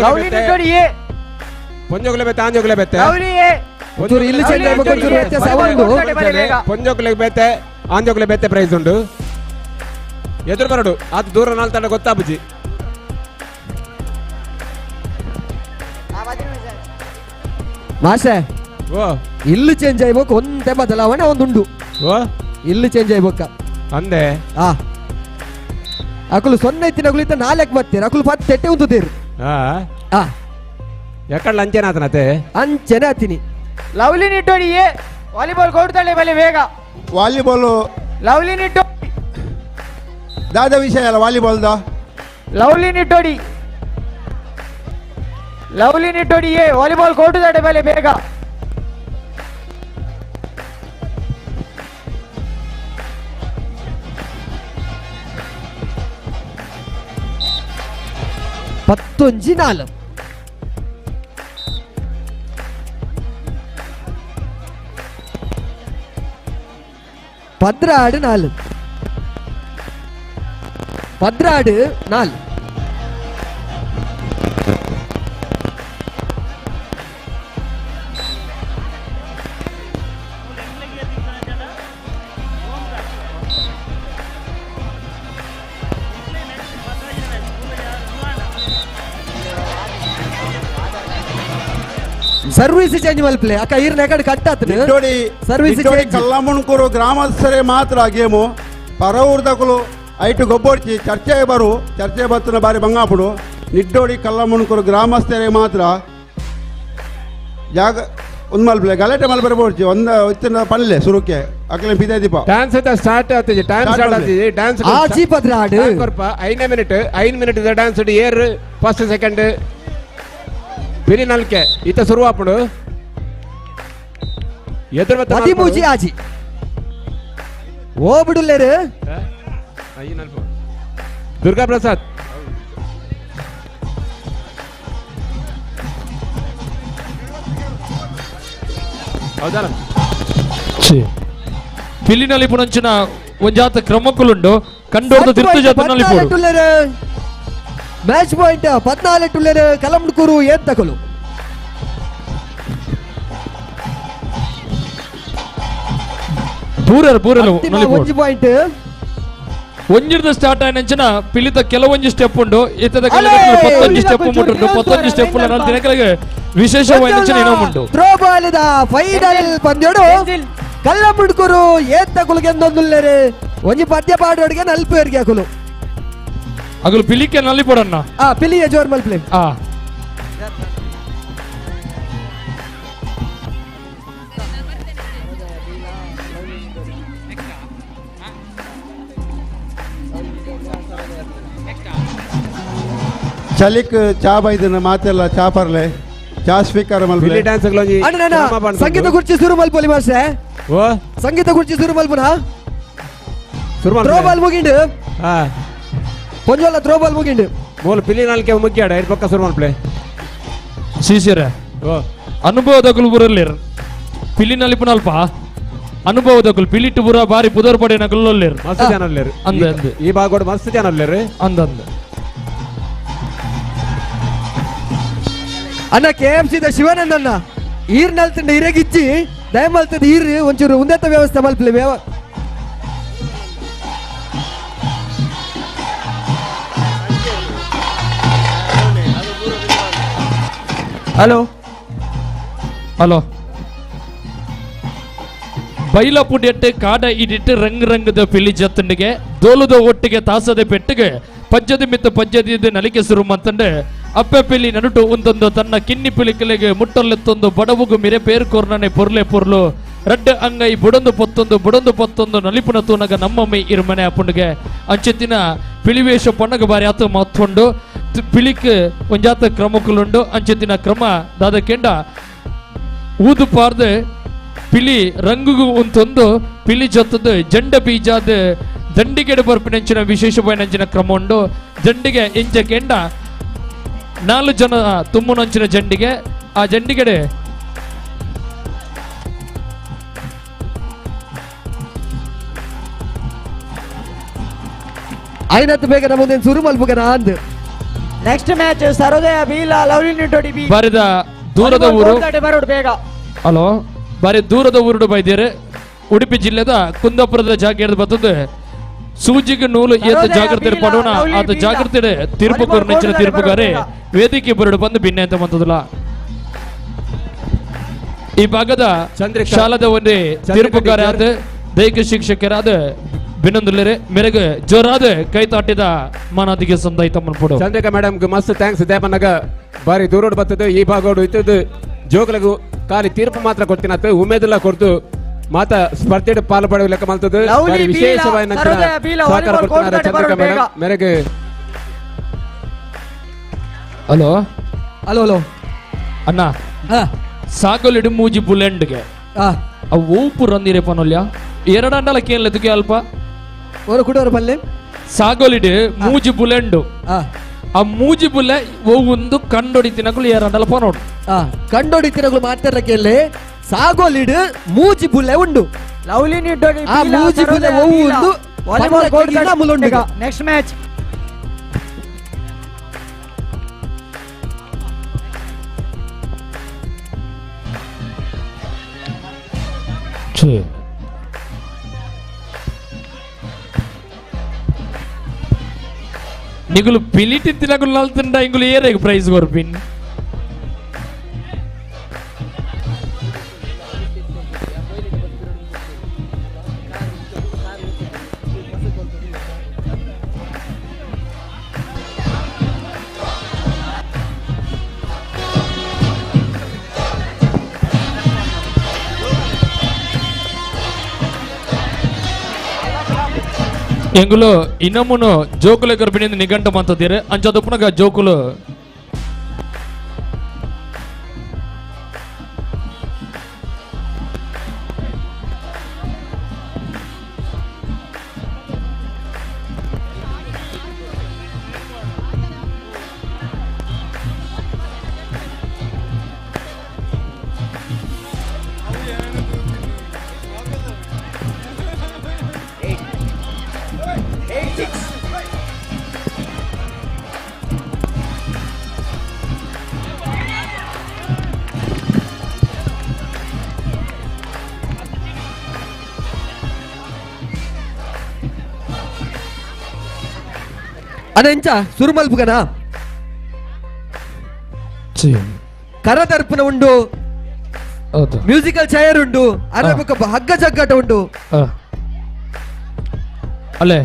ಲವ್ಲಿ ನೀಟೋಡಿ ಎ
ಪೊಂಜೋಗ್ಲೆ ಬೆತ್ತೆ ಆಂಜೋಗ್ಲೆ ಬೆತ್ತೆ
ಲವ್ಲಿ ಎ
ಒಂಚೂರು ಇಲ್ಲಿ ಚೇಂಜ್ ಆಗ್ಬೇಕು, ಒಂಚೂರು ವ್ಯತ್ಯಾಸ ಉಂಟು.
ಪೊಂಜೋಗ್ಲೆ ಬೆತ್ತೆ ಆಂಜೋಗ್ಲೆ ಬೆತ್ತೆ ಪ್ರೈಸ್ ಉಂಟು ಎದುರು ಬರಡು ಅದು ದೂರ ನಾಲ್ ತಂಡ ಗೊತ್ತಾಬುಜಿ
ಮಾಸ್ಟರ್
ಓ
ಇಲ್ಲಿ ಚೇಂಜ್ ಆಗ್ಬೇಕು ಒಂದೇ ಬದಲಾವಣೆ ಒಂದುಂಡು
ಓ
ಇಲ್ಲಿ ಚೇಂಜ್ ಆಗ್ಬೇಕ
ಅಂದೆ
ಆ ಅಕುಲು 0 ಇತ್ತಿನ ಅಕುಲು ಇತ್ತ 4 ಬತ್ತೀರ ಅಕುಲು 10 ಎಟ್ಟೆ ಉಂತುತ್ತೀರು
ಆ ಎಕ್ಕಡ್ಲ ಅಂಚೆನಾತನತೆ
ಅಂಚೆನೆ ಆತೀನಿ
ಲವ್ಲಿ ನಿಟ್ಟೋಡಿ ಎ ವಾಲಿಬಾಲ್ ಕೊಡ್ತಾಳೆ ಬಲೆ ಬೇಗ
ವಾಲಿಬಾಲ್
ಲವ್ಲಿ ನಿಟ್ಟೋ
ದಾದ ವಿಷಯ ಅಲ್ಲ volleyball the
lovely Nittodi lovely Nittodi A volleyball ಕೊಡ್ತಾಳೆ ಬಲೆ ಬೇಗ
ಪತ್ತೊಂಜಿ ನಾಲ್ ಪದ್ರಾಡು ನಾಲ್ ಪದ್ರಾಡು ನಾಲ್ ಸರ್ವಿಸ್ ಚೇಂಜ್ ಮಲ್ಪ್ಲೆ ಅಕ್ಕ ಈರ್ನ ಎಕಡೆ ಕಟ್ ಆತನು
ನಿಟ್ಟೋಡಿ
ಸರ್ವಿಸ್
ನಿಟ್ಟೋಡಿ
ಚೇಂಜ್
ಕಲ್ಲಮುಣ್ಕೂರು ಗ್ರಾಮಸ್ಥರೇ ಮಾತ್ರ ಗೇಮು ಪರವೂರ್ದಕುಲು ಐಟು ಗೊಬ್ಬೊಡ್ಚಿ ಚರ್ಚೆ ಬರು ಚರ್ಚೆ ಬತ್ತನ ಬಾರಿ ಬಂಗಾಪುಡು ನಿಟ್ಟೋಡಿ ಕಲ್ಲಮುಣ್ಕೂರು ಗ್ರಾಮಸ್ಥರೇ ಮಾತ್ರ ಜಾಗ ಒಂದು ಮಲ್ಪ್ಲೆ ಗಲಾಟೆ ಮಲ್ಪರೆ ಬೋಡ್ಚಿ ಒಂದು ಇತ್ತಿನ ಪಲ್ಲೆ ಸುರುಕೆ ಅಕ್ಲೆ ಪಿದೆ ದೀಪ
ಡ್ಯಾನ್ಸ್ ಅಂತ ಸ್ಟಾರ್ಟ್ ಆಗ್ತದೆ time
Start
start
ಮಾಡ್ಲಿ.
ಆಗ್ತದೆ ಡ್ಯಾನ್ಸ್
ಆಜಿ ಪದ್ರಾಡು.
ಕೊರ್ಪ 5 minute 5 minute dance air first second ಪಿಲಿ ನಲ್ಕೆ ಇತ ಶುರುವಾಪುಂಡು ಎದುರು
13 6 ಓ ಬಿಡುಲ್ಲೇರು
ದುರ್ಗಾ ಪ್ರಸಾದ್ ಹೌದಾ
ಪಿಲಿನಲ್ಲಿ ಪುನಂಚಿನ ಒಂಜಾತ ಕ್ರಮಕ್ಕುಲುಂಡು ಕಂಡೋರ್ದ ತಿರ್ತು ಜಾತನಲ್ಲಿ ಪೋಡು
ಮ್ಯಾಚ್ ಪಾಯಿಂಟ್ 14 ಉಲ್ಲೇರು ಕಲಂಡ್ಕೂರು ಏನ್ ತಕೊಲು
ಬೂರರ್ ಬೂರಲ್
ಒಂಜಿ ಪಾಯಿಂಟ್
ಒಂಜಿರ್ದ ಸ್ಟಾರ್ಟ್ ಆಯ್ನಂಚಿನ ಪಿಲಿತ ಕೆಲವೊಂಜಿ ಸ್ಟೆಪ್ ಉಂಡು ಇತ್ತದ ಪತ್ತೊಂಜಿ ಸ್ಟೆಪ್ ಮುಟ್ಟುಂಡು ಪತ್ತೊಂಜಿ ಸ್ಟೆಪ್ ದಿನಗಳಿಗೆ ವಿಶೇಷವಾಯಿನಂಚಿನ ಇನಮುಂಡು
ಥ್ರೋ ಬಾಲ್ ದ ಫೈನಲ್ ಪಂದ್ಯಡು ಕಲ್ಲಂಬುಡ್ಕೂರು ಏನ್ ತಕೊಲು ಒಂಜಿ ಪದ್ಯ ಪಾಡೋಡಿಗೆ ನಲ್ಪೇರಿಗೆ ಅಕುಲು
ಅಗಲು ಪಿಲಿಕೆ ನಲ್ಲಿ ಪೋಡಣ್ಣ
ಆ ಪಿಲಿಯ ಜೋರ್ ಮಲ್ಪ್ಲೆ
ಆ
ಚಲಿಕ್ ಚಾ ಬೈದಿನ ಮಾತೆಲ್ಲ ಚಾ ಪರ್ಲೆ ಚಾ ಸ್ವೀಕಾರ ಮಲ್ಪಲೆ
ಡ್ಯಾನ್ಸ್
ಅಣ್ಣ ಸಂಗೀತ ಕುರ್ಚಿ ಶುರು ಮಲ್ಪೊಲಿ ಮಾಸ್ಟರ್
ಓ
ಸಂಗೀತ ಕುರ್ಚಿ ಶುರು ಮಲ್ಪುನ
ಶುರು
ಥ್ರೋ ಬಾಲ್ ಮುಗಿಂಡು
ಹಾ
ಪೊಂಜೋಲ ಥ್ರೋ ಬಾಲ್ ಮುಗಿಂಡು
ಮೂಲ ಪಿಲಿ ನಾಲ್ಕೆ ಮುಗ್ಯಾಡ ಇರ್ ಪಕ್ಕ ಶುರು ಮಲ್ಪಲೆ
ಶಿಶಿರ
ಓ
ಅನುಭವದಗುಲು ಬುರಲ್ಲಿರ್ ಪಿಲಿ ನಲಿಪುನಲ್ಪ ಅನುಭವದಗುಲು ಪಿಲಿಟ್ಟು ಬುರ ಬಾರಿ ಪುದರ್ ಪಡೆ ನಗುಲ್ಲೊಲ್ಲೇರ್
ಮಸ್ತ್ ಜನ ಉಲ್ಲೇರು
ಅಂದ ಅಂದ
ಈ ಭಾಗೋಡು ಮಸ್ತ್ ಜನ ಉಲ್ಲೇರು
ಅಂದಂದ
ಅಣ್ಣ ಕೆ ಎಂ ಸಿ the ಶಿವಾನಂದಣ್ಣ ಈರ್ ನಲ್ತಂಡ ಇರೆಗಿಚ್ಚಿ ದಯಮಲ್ತದ ಈರ್ ಒಂಚೂರು ಉನ್ನತ ವ್ಯವಸ್ಥೆ ಮಲ್ಪಲೆ ವ್ಯವ
ಹಲೋ
ಹಲೋ ಬೈಲಪುಡಿಯಟ್ಟು ಕಾಡ ಇಡಿಟ್ಟು ರಂಗ್ ರಂಗದ ಪಿಲಿ ಜತ್ತಂಡಿಗೆ ದೋಲುದ ಒಟ್ಟಿಗೆ ತಾಸದ ಪೆಟ್ಟಿಗೆ ಪಜ್ಜದ ಮಿತ್ತ ಪಜ್ಜದ ನಲಿಕೆ ಸುರು ಮಂತಂಡೆ ಅಪ್ಪೆ ಪಿಲಿ ನಡುಟು ಒಂದೊಂದು ತನ್ನ ಕಿನ್ನಿ ಪಿಲಿಕಲಿಗೆ ಮುಟ್ಟಲ್ಲೆತ್ತೊಂದು ಬಡವುಗು ಮಿರೆ ಪೇರು ಕೋರ್ನನೆ ಪೊರ್ಲೆ ಪೊರ್ಲು ರಡ್ಡ ಅಂಗೈ ಬುಡೊಂದು ಪೊತ್ತೊಂದು ಬುಡೊಂದು ಪೊತ್ತೊಂದು ನಲಿಪುನ ತೂನಗ ನಮ್ಮಮ್ಮೈ ಇರುಮನೆ ಅಪ್ಪುಂಡಿಗೆ ಅಂಚೆತ್ತಿನ ಪಿಲಿವೇಶ ಪಣ್ಣಗ ಬಾರಿ ಆತ ಮತ್ತೊಂಡು ಪಿಲಿಕ್ ಒಂಜಾತ ಕ್ರಮಕ್ಕುಲುಂಡು ಅಂಚೆತ್ತಿನ ಕ್ರಮ ದಾದ ಕೆಂಡ ಊದು ಪಾರ್ದು ಪಿಲಿ ರಂಗುಗು ಉಂತೊಂದು ಪಿಲಿ ಜೊತ್ತದು ಜಂಡ ಬೀಜಾದ ದಂಡಿಗೆಡು ಬರ್ಪಿನಂಚಿನ ವಿಶೇಷವಾಯಿನಂಚಿನ ಕ್ರಮ ಉಂಡು ದಂಡಿಗೆ ಇಂಚ ಕೆಂಡ 4 ಜನ ತುಮ್ಮುನಂಚಿನ ಜಂಡಿಗೆ ಆ ಜಂಡಿಗೆಡೆ
ಐನತ್ತು ಬೇಗ ನಮ್ಮದೇನು ಸುರು ಮಲ್ಪುಗನ ಅಂದ್
next match ಸರೋದಯ ಬೀಲ lovely Niddodi B
ಬಾರಿದ ದೂರದ ಊರು
ಬರೋಡು ಬೇಗ
ಹಲೋ ಬಾರಿ ದೂರದ ಊರುಡು ಬೈದಿರೆ ಉಡುಪಿ ಜಿಲ್ಲೆದ ಕುಂದಾಪುರದ ಜಾಗ ಬರ್ತದೆ ಸೂಜಿಗೆ ನೂಲು ಏತ ಜಾಗೃತಿ ಪಡೋಣ ಆತ ಜಾಗೃತಿ ತೀರ್ಪು ನೆಚ್ಚಿನ ತೀರ್ಪುಗಾರೆ ವೇದಿಕೆ ಬರಡು ಬಂದು ಭಿನ್ನ ಅಂತ ಬಂತದಲ್ಲ ಈ ಭಾಗದ ಶಾಲಾದ ಒಂದೇ ತೀರ್ಪುಗಾರ ದೈಹಿಕ ಶಿಕ್ಷಕರಾದ ಬಿನಂದುಲ್ಲೇರೆ ಮೇರೆಗೆ ಜೋರಾದ ಕೈ ತಾಟಿದ ಮಾನಾದಿಗೆ ಸಂದಾಯಿ ತಮ್ಮನ್
ಚಂದ್ರಿಕಾ ಮೇಡಮ್ ಮಸ್ತ್ thanks ದೇಪನ್ನಾಗ ಬಾರಿ ದೂರೋಡು ಬರ್ತದೆ ಈ ಭಾಗೋಡು ಇತ್ತದ್ದು ಜೋಗಲಗು ಖಾಲಿ ತೀರ್ಪು ಮಾತ್ರ ಕೊಡ್ತೀನತ್ತ ಉಮೇದೆಲ್ಲ ಕೊಡ್ತು ಮಾತ ಸ್ಪರ್ಧೆ ಪಾಲು ಪಡೆಯುವ ಲೆಕ್ಕ ಮಾಡ್ತದೆ ವಿಶೇಷವಾಗಿ ಸಹಕಾರ ಕೊಡ್ತಾರೆ ಚಂದ್ರಿಕಾ ಮೇಡಮ್ ಮೇರೆಗೆ.
ಹಲೋ
ಹಲೋ ಹಲೋ
ಅಣ್ಣ, ಸಾಗೋಲಿಡು ಮೂಜಿ ಬುಲೆಂಡ್ಗೆ ಅವು ಓಪು ರಂದಿರೆ ಪನೊಲ್ಯ ಎರಡಂಡಲ ಕೇಳಲೆತ್ತುಗೆ ಅಲ್ಪ
ಓರು ಕುಡೋರು ಬಲ್ಲೆ
ಸಾಗೋಲಿಡು ಮೂಜಿ ಬುಲೆಂಡು ಆ ಮೂಜಿ ಬುಲೆ ಒಂದು ಕಂಡೊಡಿ ತಿನಕುಲು ಎರಡಂಡಲ ಪನೋಡು
ಕಂಡೊಡಿ ತಿನಕುಲು ಮಾತಾಡ ಕೇಳಿ ಸಾಗೋಲಿಡು ಮೂಜಿ ಬುಲೆ ಉಂಡು
ಲವ್ಲಿ ನಿಡ್ಡೋಡಿ
ಆ ಮೂಜಿ ಬುಲೆ ಒಂದು
ವಾಲಿಬಾಲ್ ಕೋರ್ಟ್. ನೆಕ್ಸ್ಟ್ ಮ್ಯಾಚ್
ನಿಗುಲು ಪಿಲಿಟಿ ತಿನಗುಲು ನಲ್ತುಂಡ ಇಂಗುಲು ಏರೇಗ್ ಪ್ರೈಸ್ ಕೊರ್ಪಿನ್ ಎಂಗುಲು ಇನ್ನೊಮ್ಮನು ಜೋಕುಲೆ ಗರ್ಭಿಣಿಯಿಂದ ನಿಘಂಟು ಮಂತದಿರೆ ಅಂಚದ ಪುನಗ ಜೋಕುಲು
ಅಣ್ಣ ಎಂಚ ಸುರುಮಲ್ಪುಗನ ಕರದರ್ಪಣ ಉಂಡು, ಮ್ಯೂಸಿಕಲ್ ಚೇರ್ ಉಂಡು, ಅರಬಕ ಹಗ್ಗ ಜಗ್ಗಾಟ ಉಂಡು.
ಅಲ್ಲೇ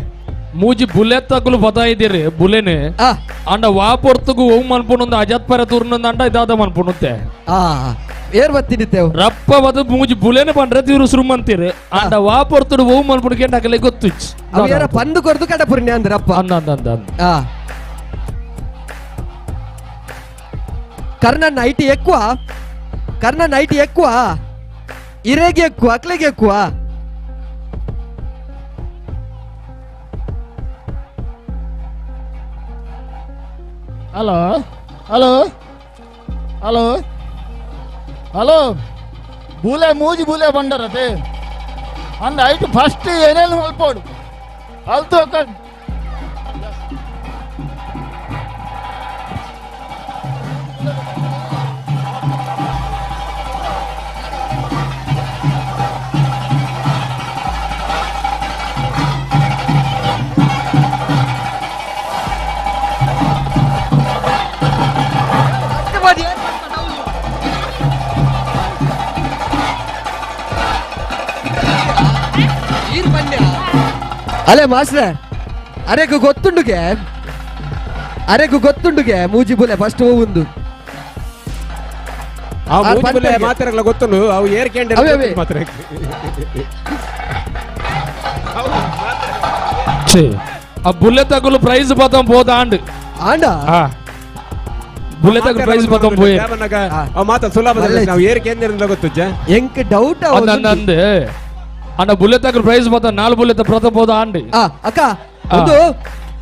ಮೂಜಿ ಬುಲೆ ತಗುಲು ಬದಾಯಿದಿರಿ ಬುಲೆನೆ ಅಂಡ ವಾಪೊರ್ತಗು ಓಂ ಮನ್ಪುಣೊಂದು ಅಜಾತ್ ಪರ ತೂರ್ನೊಂದು ಅಂಡ ಇದಾದ ಮನ್ಪುಣುತ್ತೆ.
ಏರ್ ಬತ್ತಿನಿತ್ತೇವ್
ರಪ್ಪ ಬದ ಮೂಜಿ ಬುಲೆನೆ ಪಂಡ್ರೆ ತೀರು ಸುರುಮಂತೀರಿ ಅಂಡ ವಾಪೊರ್ತುಡು ಓಂ ಮನ್ಪುಣಕ್ಕೆ ಅಕಲೆ ಗೊತ್ತು.
ಅವೇರ ಪಂದು ಕೊರ್ದು ಕಡಪುರ್ಣೆ ಅಂದ್ರಪ್ಪ
ಅಂದ ಅಂದ ಅಂದ
ಆ ಕರ್ಣನ IT ఎక్కువ, ಕರ್ಣನ IT ఎక్కువ, ಇರೇಗೆ ఎక్కువ, ಅಕ್ಲೆಗೆ ఎక్కువ.
Hello hello hello hello ಬೂಲೆ ಮೂಜಿ ಬೂಲೆ ಬಂಡರತೆ ಅಂದ ಐಟ್ ಫಸ್ಟ್ ಏನೇನು ಮಲ್ಪೋಡು ಅಲ್ತು
ಅಲೆ ಮಾಸ್ಟ್ರೆ ಅರೆಗು ಗೊತ್ತುಂಡುಗೆ, ಅರೆಗು ಗೊತ್ತುಂಡುಗೆ ಮೂಜಿ ಬುಲೆ ಫಸ್ಟ್ ಹೋಗುಂದು
ಮಾತ್ರ ಗೊತ್ತುಂಡು ಅವು ಏರ್ ಕೇಂದ್ರ ಮಾತ್ರ.
ಆ ಬುಲೆ ತಗುಲು ಪ್ರೈಸ್ ಬತಂ ಹೋದ ಆಂಡ್
ಆಂಡ
ಬುಲೆ ತಗುಲು ಪ್ರೈಸ್ ಬತಂ ಪೋಯೆ
ಅವು ಮಾತ್ರ ಸುಲಭ ನಾವು ಏರ್ ಕೇಂದ್ರ ಗೊತ್ತು
ಎಂಕ್ ಡೌಟ್
ಅಂದೆ ಅಣ್ಣ ಬುಲೆ ತಗುಲು ಪ್ರೈಸ್ ಬತ ನಾಲ್ ಬುಲೆ ಪ್ರಥಮ ಹೋದ ಆಂಡ್
ಅಕ್ಕ ಒಂದು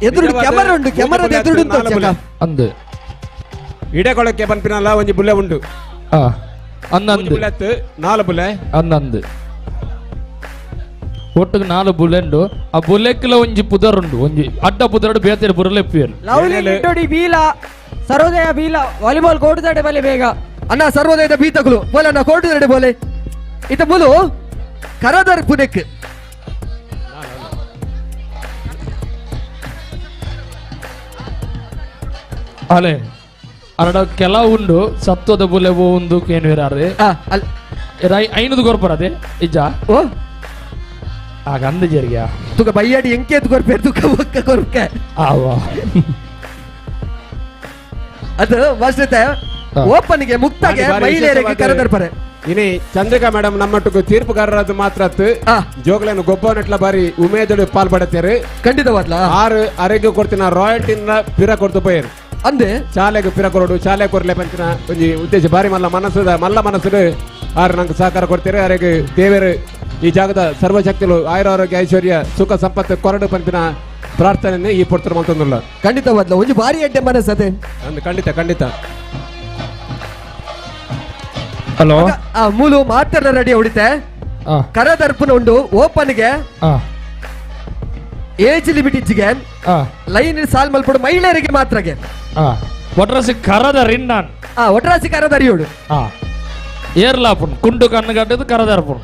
ಎದುರು ಕ್ಯಾಮರಾ ಉಂಡು, ಕ್ಯಾಮರಾದ ಎದುರು ಉಂಟು
ಅಂದೆ
ಇಡಕೊಳಕ್ಕೆ ಪನ್ಪಿನಲ್ಲ ಒಂಜಿ ಬುಲೆ ಉಂಡು
ಅಂದಂದು
ಬುಲೆತ್ ನಾಲ್ ಬುಲೆ
ಅಂದಂದು ಒಟ್ಟಿಗೆ ನಾಲ್ ಬುಲೆಂಡು. ಆ ಬುಲೆಕ್ಲ ಒಂಜಿ ಪುದರ್ ಉಂಡು, ಒಂಜಿ ಅಡ್ಡ ಪುದರ್ಡು ಬೇತೆ ಬುರಲೆ ಪೇರು
ಲವ್ಲಿ ಲಿಟ್ಟೋಡಿ ಬೀಲ ಸರ್ವೋದಯ ಬೀಲ ವಾಲಿಬಾಲ್ ಕೋರ್ಟ್ ತಡೆ ಬಲೆ ಬೇಗ
ಅಣ್ಣ ಸರ್ವೋದಯದ ಬೀತಗಳು ಬೋಲೆ ಅಣ್ಣ ಕೋರ್ಟ್ ತಡೆ ಬೋಲೆ ಇತ ಬುಲು ಕರದರ್ ಪುನೆಕ್
ಅಲೆ ಅರಡ ಕೆಲ ಉಂಡು ಸತ್ವದ ಬುಲೆ ಉಂಡು ಕೇನುವಿರಾರೆ ಐನದು ಕೊರ್ಪರದೆ ಇಜ್ಜ
ಓ
ಆಗ ಅಂದ ಜರಿಯ
ತುಕ ಬೈಯಾಡಿ ಎಂಕೇತ್ ಕೊರ್ಪೆ ತುಕ ಒಕ್ಕ ಕೊರ್ಪೆ
ಆವಾ
ಅದು ಮಾಸ್ಟರ್ ಓಪನ್ಗೆ ಮುಕ್ತಾಗೆ ಮಹಿಳೆಯರಿಗೆ ಕರದರ್ಪರೆ.
ಇನಿ ಚಂದ್ರಿಕಾ ಮೇಡಮ್ ನಮ್ಮಟ್ಟುಕು ತೀರ್ಪುಗಾರರಾದ ಮಾತ್ರ ಜೋಗಲೇನು ಗೊಬ್ಬನಟ್ಲ ಬಾರಿ ಉಮೇದಡು ಪಾಲ್ಪಡತ್ತೇರು
ಖಂಡಿತವಾದ್ಲ
ಆರು ಅರೆಗೆ ಕೊಡ್ತಿನ ರಾಯಲ್ಟಿನ ಪಿರ ಕೊಡ್ತು ಪೋಯರು
ಅಂದೆ
ಶಾಲೆಗೆ ಪಿರ ಕೊರಡು ಶಾಲೆ ಕೊರ್ಲೆ ಪಂಚಿನ ಒಂಜಿ ಉದ್ದೇಶ ಬಾರಿ ಮಲ್ಲ ಮನಸ್ಸುದ ಮಲ್ಲ ಮನಸ್ಸುಡು ಆರು ನಂಗೆ ಸಹಕಾರ ಕೊಡ್ತೀರಿ. ಅರೆಗೆ ದೇವರು ಈ ಜಾಗದ ಸರ್ವಶಕ್ತಿಗಳು ಆಯುರ ಆರೋಗ್ಯ ಐಶ್ವರ್ಯ ಸುಖ ಸಂಪತ್ತು ಕೊರಡು ಪಂಪಿನ ಪ್ರಾರ್ಥನೆ ಈ ಪೊರ್ತರು ಮಂತೊಂದುಲ್ಲ
ಖಂಡಿತವಾದ್ಲ ಒಂಜಿ ಬಾರಿ ಎಡ್ಡೆ ಮನಸ್ಸದೆ
ಖಂಡಿತ ಖಂಡಿತ.
ಹಲೋ
ಮೂಲು ಮಾತ್ರ ರೆಡಿ ಹೊಡಿತೆ ಕರದರ್ಪಣ ಉಂಡು ಓಪನ್ಗೆ ಏಜ್ ಲಿಮಿಟ್ ಇಜ್ಜಿಗೆ ಲೈನ್ ಸಾಲ್ ಮಲ್ಪಡು ಮಹಿಳೆಯರಿಗೆ ಮಾತ್ರಗೆ
ಒಟ್ರಾಸಿ ಕರದರಿ ನಾನ್
ಒಟ್ರಾಸಿ ಕರದರಿಯೋಡು
ಏರ್ಲಾಪುನ್ ಕುಂಡು ಕಣ್ಣು ಕಟ್ಟದು ಕರದರ್ಪುನ್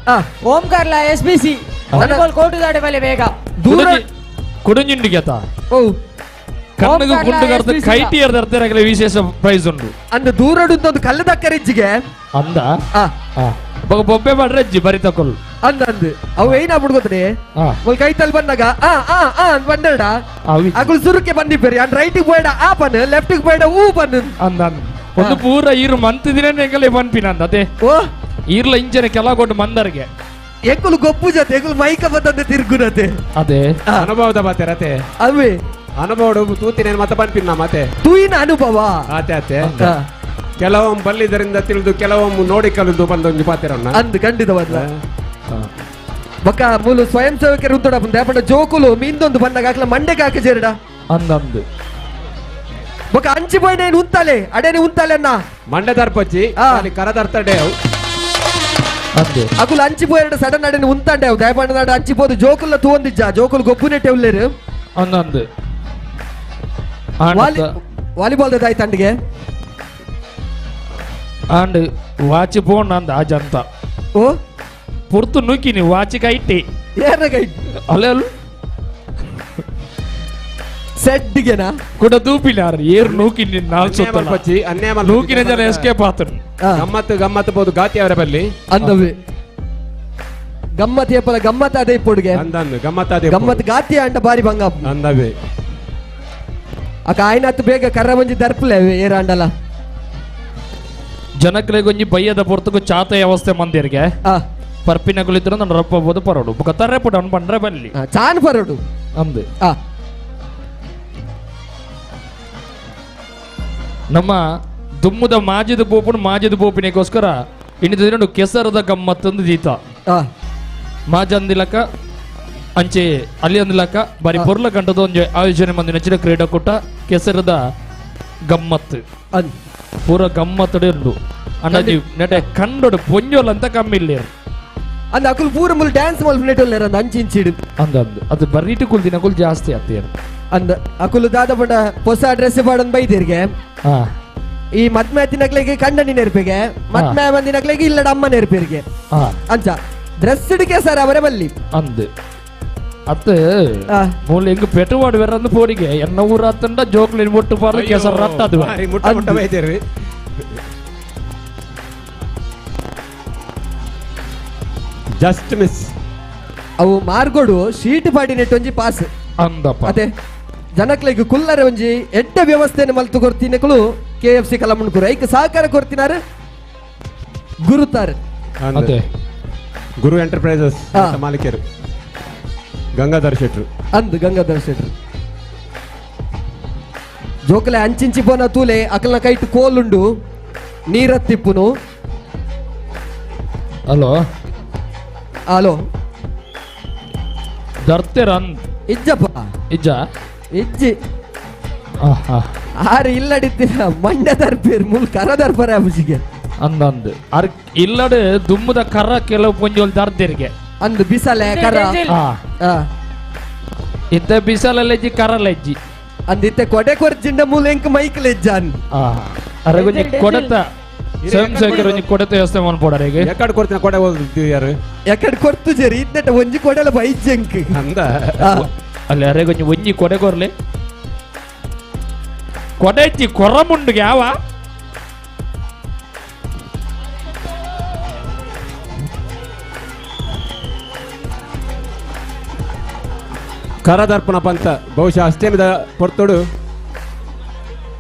ಓಂಕಾರ್ಲ S B C volleyball court ದಾಡೆ ಬಲೆ ಬೇಗ
ದೂರ
ಕುಡುಂಜಿಂಡಿಗೆತ ಓ ಕಣ್ಣುಗು ಕುಂಡು ಕರ್ದು ಕೈಟಿ ಎರ್ದರ್ತಿರಗಲೆ ವಿಶೇಷ ಪ್ರೈಸ್ ಉಂಡು
ಅಂದ ದೂರಡುಂದೊಂದು ಕಲ್ಲದಕ್ಕರಿಜ್ಜಿಗೆ
ಅಂದ ಬೊಕ ಬೊಬ್ಬೆ ಮಾಡ್ರೆ ಬರಿ ತಕೊಲ್
ಅಂದ ಅಂದ್ ಅವು ಏನ ಬಿಡ್ಕೋತನೆ ಒಲ್ ಕೈತಲ್ ಬಂದಾಗ ಆ ಆ ಆ ಅಂತ ಬಂದಡ ಅಗುಲ್ ಸುರುಕ್ಕೆ ಬಂದಿಬ್ಬರಿ ಅಂಡ್ ರೈಟಿಗೆ ಬೋಯ್ಡ ಆ ಪನ್ ಲೆಫ್ಟಿಗೆ ಬೋಯ್ಡ ಊ ಪನ್
ಅಂದ ಒಂದು ಪೂರ ಈರು ಮಂತಿದಿನ ಎಂಗಲೆ ಪನ್ಪಿನ ಅಂದ ಅದೇ
ಓ
ಈರ್ಲ ಇಂಚನೆ ಕೆಲ ಕೊಟ್ಟು ಮಂದರ್ಗೆ
ಎಂಕುಲು ಗೊಪ್ಪು ಜೊತೆ ಎಂಕುಲು ಮೈಕ ಬಂದಂತೆ ತಿರುಗುನತೆ
ಅದೇ
ಅನುಭವದ ಮಾತೆ ರತೆ
ಅವೇ
ಅನುಭವ ತೂತಿನ ಮತ್ತೆ ಪನ್ಪಿನ ಮಾತೆ
ತೂಯಿನ ಅನುಭವ
ಆತೆ ಆತೆ ಕೆಲವೊಮ್ಮೆ ಬಲ್ಲಿದರಿಂದ ತಿಳಿದು ಕೆಲವೊಮ್ಮೆ ನೋಡಿ ಕಲಿದು ಬಂದೊಂದು ಪಾತಿರನ್ನ
ಅಂದ್ ಖಂಡಿತವಾದ ಬಕ್ಕ ಮೂಲು ಸ್ವಯಂ ಸೇವಕರು ಉಂಟು ದೇಪಂಡ ಜೋಕುಲು ಮೀಂದೊಂದು ಬಂದಾಗ ಹಾಕ್ಲ ಮಂಡೆಗೆ ಹಾಕಿ ಜೇರಡ
ಅಂದಂದು
ಬೊಕ ಅಂಚಿ ಬೋಯ್ನ ಉಂತಾಲೆ ಅಡೇನೆ ಉಂತಾಲೆ ಅಣ್ಣ
ಮಂಡೆ ದರ್ಪಚ್ಚಿ ಕರದರ್ತಡೆ
ಅಗುಲು ಅಂಚಿ ಪೋಯರಡ ಸಡನ್ ಅಡೇನೆ ಉಂತಾಂಡೆ ಅವು ದಯಪಂಡ ನಾಡ ಅಂಚಿ ಪೋದು ಜೋಕುಲ್ಲ ತೂವೊಂದಿಜ್ಜ ಜೋಕುಲು ಗೊಬ್ಬುನೆಟ್ಟೆ ಉಲ್ಲೇರು
ಅಂದಂದು
ವಾಲಿಬಾಲ್ ದಾಯ್ತು ಅಂಡಿಗೆ
and watch phone ಅಂದ ಆ ಜಂತ
ಓ
ಪುರ್ತು ನೂಕಿನಿ ವಾಚ್ ಕೈಟಿ
ಏನ ಕೈಟಿ
ಅಲ್ಲ ಅಲ್ಲ
ಸೆಡ್ಗೆನಾ
ಕುಡ ದೂಪಿನಾರ್ ಏರ್ ನೂಕಿ ನಾಲ್ ಸುತ್ತಲ
ಅನ್ಯಾಯ
ನೂಕಿನ ಜನ ಎಸ್ಕೇಪ್ ಆತನು
ಗಮ್ಮತ್ತು ಗಮ್ಮತ್ತು ಬೋದು ಗಾತಿ ಅವರ ಬಲ್ಲಿ
ಅಂದವೆ ಗಮ್ಮತ್ ಏಪಲ ಗಮ್ಮತ್ ಅದೇ ಪೊಡುಗೆ
ಅಂದಂದು ಗಮ್ಮತ್ ಅದೇ
ಗಮ್ಮತ್ ಗಾತಿ ಅಂಟ ಬಾರಿ ಬಂಗ
ಅಂದವೆ
ಅಕ್ಕ ಆಯ್ನಾತ್ ಬೇಗ ಕರ್ರ ಮಂಜಿ ದರ್ಪಲೆ ಏರಾಂಡಲ
ಜನಕ್ಲೆಗೊಂಜಿ ಬಯ್ಯದ ಪೊರ್ತುಗು ಚಾತ ವ್ಯವಸ್ಥೆ ಮಂದಿರಿಗೆ ಪರ್ಪಿನಗುಲಿದ್ರು ನಾನು ರಪ್ಪಬಹುದು ಪರೋಡು ಬೊಕ ತರ್ರೆ ಪುಡ ಅವ್ನು ಬಂಡ್ರೆ ಬಲ್ಲಿ
ಚಾನ್ ಪರೋಡು
ಅಂದು ನಮ್ಮ ದುಮ್ಮದ ಮಾಜಿದ ಬೋಪುನು ಮಾಜಿದ ಬೋಪಿನಿಗೋಸ್ಕರ ಇನ್ನಿದ್ರೆ ಕೆಸರದ ಗಮ್ಮತ್ತಂದು ದೀತ ಮಾಜಂದಿಲಕ ಅಂಚೆ ಅಲ್ಲಿ ಅಂದಿಲಕ ಬಾರಿ ಪೊರ್ಲ ಗಂಟದ ಒಂಜಿ ಆಯೋಜನೆ ಮಂದಿ ನೆಚ್ಚಿನ ಕ್ರೀಡಾಕೂಟ ಕೆಸರದ ಗಮ್ಮತ್ತು ಪೂರ ಗಮ್ಮತ್ತಡೆ ಉಂಡು ಅಣ್ಣಾಜಿ ನೆಟೆ ಕಂಡೋಡು ಪೊಂಜೋಲ್ ಅಂತ ಕಮ್ಮಿ ಇಲ್ಲ
ಅಂದ ಅಕುಲ್ ಪೂರ ಮುಲ್ ಡ್ಯಾನ್ಸ್ ಮಲ್ಪ ನೆಟೊಲ್ಲೇರ ಅಂದ ಅಂಚಿ ಇಂಚಿಡು
ಅಂದ ಅಂದು ಅದು ಬರೀಟು ಕುಲ್ ದಿನಕುಲ್ ಜಾಸ್ತಿ ಆಗ್ತೀರ
ಅಂದ ಅಕುಲು ದಾದ ಪಂಡ ಹೊಸ ಡ್ರೆಸ್ ಪಾಡೊಂದು ಬೈದಿರ್ಗೆ ಈ ಮದ್ಮೆ ತಿನ್ನಕ್ಲೆಗೆ ಕಂಡನಿ ನೆರಪಿಗೆ ಮದ್ಮೆ ಬಂದಿನಕ್ಲೆಗೆ ಇಲ್ಲಡ ಅಮ್ಮ ನೆರಪಿರ್ಗೆ ಅಂಚ ಡ್ರೆಸ್ ಇಡಿಕೆ ಸರ್ ಅವರೇ ಬಲ್ಲಿ
ಅಂದು ಅತ್ತು ಮೂಲ ಹೆಂಗ್ ಪೆಟುವಾಡು ಬೇರೆ ಪೋಡಿಗೆ ಎನ್ನ ಊರ ಆತಂಡ ಜೋಕ್ಲಿ ಮುಟ್ಟು ಪಾರ್ದು ಕೆಸರು ರಟ್ಟ ಅದು
ಮುಟ್ಟ ಮುಟ್ಟ ಬೈದೇರಿ ಜಸ್ಟ್ ಮಿಸ್
ಅವು ಮಾರ್ಗೋಡು ಶೀಟ್ ಪಾಡಿ ನೆಟ್ಟು ಒಂಜಿ ಪಾಸ್
ಅಂದಪ್ಪ
ಅದೇ ಜನಕ್ಲೆಗ್ ಕುಲ್ಲರೆ ಒಂಜಿ ಎಡ್ಡ ವ್ಯವಸ್ಥೆಯನ್ನು ಮಲ್ತು ಕೊರ್ತಿನಕುಲು K F C ಕಲಮುಣ್ಕುರು ಐಕ್ ಸಹಕಾರ ಕೊರ್ತಿನಾರು ಗುರುತಾರ್
ಅದೇ
ಗುರು ಎಂಟರ್ಪ್ರೈಸಸ್ ಮಾಲೀಕರು ಗಂಗಾಧರ್ ಶೆಟ್ರು
ಅಂದ್ ಗಂಗಾಧರ್ ಶೆಟ್ರು ಜೋಕಲೆ ಅಂಚಿಂಚಿ ಪೋನ ತೂಲೆ ಅಕಲ್ನ ಕೈಟ್ ಕೋಲುಂಡು ನೀರತ್ತಿಪ್ಪುನು
ಹಲೋ
ಹಲೋ
ದರ್ತೆರನ್
ಇಜ್ಜಪ್ಪ
ಇಜ್ಜ
ಇಜ್ಜಿ ಆರು ಇಲ್ಲಡಿತ್ತಿನ ಮಂಡ್ಯ ದರ್ಪೇರ್ ಮುಲ್ ಕರ ದರ್ಪರ ಅಬುಜಿಗೆ
ಅಂದ ಅಂದ್ ಅರ್ ಇಲ್ಲಡೆ ದುಮ್ಮದ ಕರ ಕೆಲವು ಪೊಂಜೋಲ್ ದರ್ದಿರ್ಗೆ
ಅಂದ್ ಬಿಸಲೆ ಕರ
ಇತ್ತ ಬಿಸಲ ಲೆಜ್ಜಿ ಕರ ಲೆಜ್ಜಿ
ಅಂದ್ ಇತ್ತೆ ಕೊಡೆ ಕೊರ್ಜಿಂಡ ಮೂಲ ಎಂಕ್ ಮೈಕ್ ಲೆಜ್ಜಾನ್
ಅರೆಗೊಂಜಿ ಕೊಡತ ಸ್ವಯಂ ಸೇವಕರು ಒಂಜಿ ಕೊಡತ ವ್ಯವಸ್ಥೆ ಮನ್ಪೋಡರೆಗೆ
ಎಕಡೆ ಕೊಡ್ತಿನ ಕೊಡೆ ಹೋಗ್ತೀವಿ ಯಾರು
ಎಕಡೆ ಕೊಡ್ತು ಜರಿ ಇದ್ನೆಟ ಒಂಜಿ ಕೊಡೆಲ ಬೈಜಂಕ್
ಅಂದ
ಅಲ್ಲಿ ಅರೆಗೊಂಜಿ ಒಂಜಿ ಕೊಡೆ ಕೊರ್ಲೆ ಕೊಡೆಜ್ಜಿ ಕೊರಮುಂಡು ಯಾವ
ಕರದರ್ಪಣ ಪಂತ ಬಹುಶಃ ಅಷ್ಟೇಮಿದ ಪೊರ್ತುಡು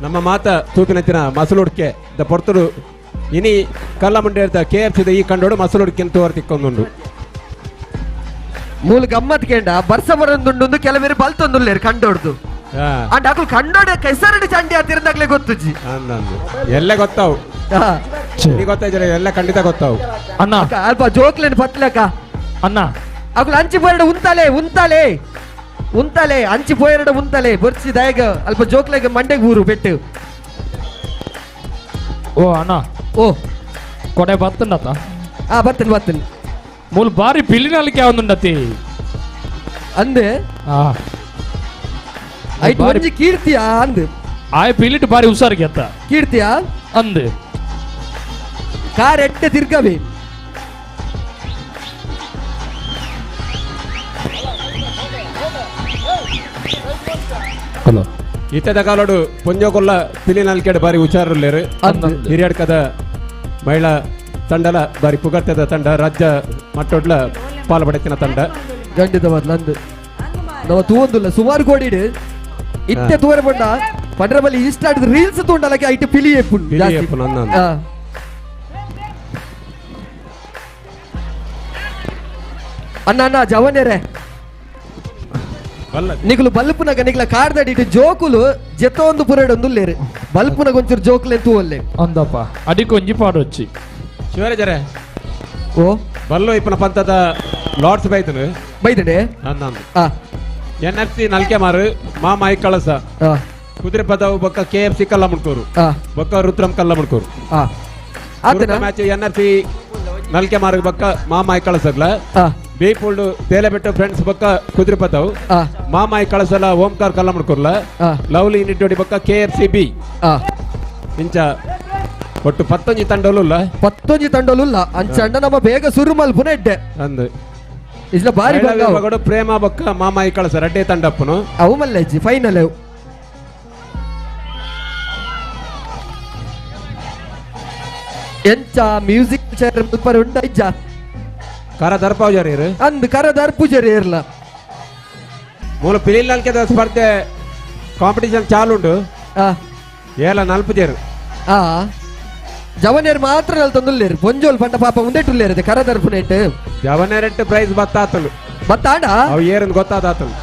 ನಮ್ಮ ಮಾತ ತೂಪಿನತ್ತಿನ ಮಸಲುಡ್ಕೆ the ಪೊರ್ತುಡು ಇನಿ ಕಲ್ಲಮುಂಡೇರ್ದ ಕೆ ಎಫ್ ಸಿದ ಈ ಕಂಡೋಡು ಮಸಲುಡ್ಕೆ ತೋರ್ ತಿಕ್ಕೊಂದುಂಡು
ಮೂಲ ಗಮ್ಮತ್ ಕೇಂಡ ಬರ್ಸ ಬರೊಂದುಂಡು ಕೆಲವೇರು ಬಲ್ತೊಂದುಲ್ಲೇರು ಕಂಡೋಡ್ದು ಅಂಡ್ ಅಕುಲು ಕಂಡೋಡೆ ಕೆಸರಡಿ ಚಂಡಿ ಆತಿರಂದಾಗ್ಲೇ ಗೊತ್ತುಜಿ
ಎಲ್ಲ ಗೊತ್ತಾವು ಗೊತ್ತಾಯ್ತಾರೆ ಎಲ್ಲ ಖಂಡಿತ ಗೊತ್ತಾವು
ಅಣ್ಣ
ಅಲ್ಪ ಜೋಕ್ಲೇನು ಪತ್ಲಕ್ಕ
ಅಣ್ಣ
ಅಕುಲು ಅಂಚಿ ಪೋಯರಡ ಉಂತಾಲೆ ಉಂತಾಲೆ ಉಂತಾಲೆ ಅಂಚಿ ಪೋಯರಡ ಉಂತಾಲೆ ಬರ್ಸಿ ದಾಯಗ ಅಲ್ಪ ಜೋಕ್ಲೆಗ್ ಮಂಡೆಗ್ ಊರು ಬೆಟ್ಟು
ಓ ಅಣ್ಣ
ಓ
ಕೊಡೆ ಬತ್ತಂಡತ
ಆ ಬರ್ತೇನೆ ಬರ್ತೇನೆ
ಮೂಲ ಬಾರಿ ಪಿಲಿನಲ್ಲಿಗೆ ಯಾವೊಂದುಂಡತಿ
ಅಂದೆ ಐಟ್ ಒಂಜಿ ಕೀರ್ತಿಯಾ ಅಂದ್
ಆಯ್ ಪಿಲಿಟ್ ಬಾರಿ ಹುಷಾರಿಗೆ ಅತ್ತ
ಕೀರ್ತಿಯಾ
ಅಂದ್
ಕಾರ್ ಎಟ್ಟೆ ತಿರ್ಗವೆ
ಹಲೋ
ಇತ್ತದ ಕಾಲೋಡು ಪೊಂಜೋಕೊಲ್ಲ ಪಿಲಿನಲ್ಕೆಡ್ ಬಾರಿ ಹುಷಾರುಲ್ಲೇರು ಹಿರಿಯಡ್ಕದ ಮಹಿಳಾ ತಂಡಲ ಬಾರಿ ಪುಗರ್ತದ ತಂಡ ರಾಜ್ಯ ಮಟ್ಟೊಡ್ಲ ಪಾಲ್ಪಡೆತಿನ ತಂಡ
ಖಂಡಿತವಾದ್ಲ ಅಂದ್ ನಾವು ತೂವೊಂದುಲ್ಲ ಸುಮಾರು ಕೋಡಿಡು ಇತ್ತೆ ತೂವರೆ ಪಂಡ ಪಂಡ್ರ ಬಲ್ಲಿ ಇಷ್ಟ ಆಡಿದ ರೀಲ್ಸ್ ತೂಂಡಲಕ್ಕೆ ಐಟ್ ಪಿಲಿ ಎಪ್ಪುಂಡು
ಪಿಲಿ ಎಪ್ಪುನು ಅಂದಂದು.
ಅಣ್ಣ ಅಣ್ಣ ಜವನೇರೆ ನಿಗುಲು ಬಲ್ಪುನಗ ನಿಗ್ಲ ಕಾರ್ದಡಿಟ್ಟು ಜೋಕುಲು ಜೆತ್ತೊಂದು ಪುರಡೊಂದುಲ್ಲೇರು ಬಲ್ಪುನಗ ಒಂಚೂರು ಜೋಕುಲೆ ತೂವಲ್ಲೆ
ಅಂದಪ್ಪ ಅಡಿಕೊಂಜಿ ಪಾಡೊಚ್ಚಿ
ಶಿವರಾಜರೇ
ಓ
ಬಲ್ಲು ಇಪ್ಪನ ಪಂತದ ಲಾರ್ಡ್ಸ್ ಬೈತನು
ಬೈತಡೆ
ಅಂದಂದು N F C ನಲ್ಕೆ ಮಾರು ಮಾಮಾಯಿ ಕಳಸ ಕುದುರೆ ಪದವು ಬೊಕ್ಕ K F C Kallamundkur ಬೊಕ್ಕ ರುದ್ರಂ Kallamundkur match N F C ನಲ್ಕೆ ಮಾರು ಬೊಕ್ಕ ಮಾಮಾಯಿ ಕಳಸಗ್ಲ ಬೇಪುಲ್ಡು ತೇಲೆಬೆಟ್ಟು ಫ್ರೆಂಡ್ಸ್ ಬೊಕ್ಕ ಕುದುರೆ ಪದವು ಮಾಮಾಯಿ ಕಳಸಲ ಓಂಕಾರ ಕಲ್ಲಮುಡ್ಕೂರ್ಲ ಲವ್ಲಿ ಯೂನಿಟ್ ಬೊಕ್ಕ K F C B ಇಂಚ ಒಟ್ಟು ಪತ್ತೊಂಜಿ ತಂಡೋಲು
ಪತ್ತೊಂಜಿ ತಂಡೋಲು ಅಂಚಂಡ ನಮ್ಮ ಬೇಗ ಸುರು ಮಲ್ಪುನ ಎಡ್ಡೆ
ಅಂದು
ಇಸ್ಲ ಬಾರಿ
ಪ್ರೇಮ ಬೊಕ್ಕ ಮಾಮಾಯಿ ಕಳಸ ರಡ್ಡೆ ತಂಡಪ್ಪನು
ಅವು ಮಲ್ಲಜ್ಜಿ ಫೈನಲ್ ಅವು ಎಂಚ ಮ್ಯೂಸಿಕ್ ಚೇರ್ ಮಲ್ಪರೆ ಉಂಡ ಇಜ್ಜ
ಕರ ದರ್ಪಾವ್
ಅಂದ್ ಕರ ದರ್ಪುಜರಿ ಇರ್ಲ
ಮೂಲ ಪಿಲಿಲ್ನಲ್ಕೆದ ಸ್ಪರ್ಧೆ ಕಾಂಪಿಟಿಷನ್ ಚಾಲುಂಡು ಏಲ ನಲ್ಪುಜೇರು
ಜವನೇರ್ ಮಾತ್ರ ನಲ್ತೊಂದುಲ್ಲೇರು ಪೊಂಜೋಲ್ ಪಂಡ ಪಾಪ ಉಂದೆಟುಲ್ಲೇರು ಕರ ದರ್ಪುನೇಟ್
ಜವನೇರೆಟ್ ಪ್ರೈಸ್ ಬತ್ತಾತಲು
ಬತ್ತಾಂಡ
ಅವು ಏರಂದು ಗೊತ್ತಾದಾತಲು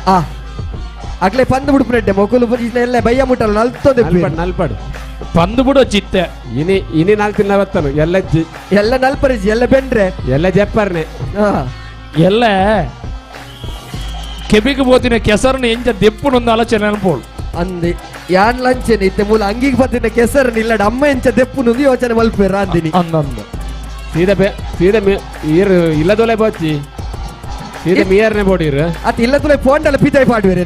ಅಕ್ಲೆ ಪಂದು ಬಿಡ್ಪುನೆಟ್ಟೆ ಮೊಕುಲು ಎಲ್ಲ ಬಯ್ಯ ಮುಟ್ಟಲ್ಲ ನಲ್ತೊಂದು
ನಲ್ಪಡು
ಪಂದು ಬಿಡೋ ಚಿತ್ತೆ
ಇನಿ ಇನಿ ನಾಲ್ಕು ನವತ್ತನು ಎಲ್ಲ
ಎಲ್ಲ ನಲ್ಪರಿಜಿ ಎಲ್ಲ ಬೆಂಡ್ರೆ
ಎಲ್ಲ ಜಪ್ಪರ್ನೆ
ಎಲ್ಲ ಕೆಬಿಗೆ పోతిన ಕೆಸರನ್ನು ಎಂಜ ದೆಪ್ಪುನೊಂದು ಆಲೋಚನೆ ಅನ್ಬೋಳು
ಅಂದೆ ಯಾನ್ ಲಂಚನೆ ಇತ್ತೆ ಮೂಲ ಅಂಗಿಗೆ ಬತ್ತಿನ ಕೆಸರನ್ನು ಇಲ್ಲಡ ಅಮ್ಮ ಎಂಚ ದೆಪ್ಪುನೊಂದು ಯೋಚನೆ ಮಲ್ಪೇರ ಅಂದಿನಿ
ಅಂದಂದು
ಸೀದಾ ಸೀದಾ ಈರು ಇಲ್ಲದೊಲೆ ಬೋಚಿ ಸೀದಾ ಮೀಯರ್ನೆ ಬೋಡಿರು
ಅತ್ ಇಲ್ಲದೊಲೆ ಫೋಂಡಲ್ಲ ಪಿತಾಯಿ ಪಾಡುವೆರೆ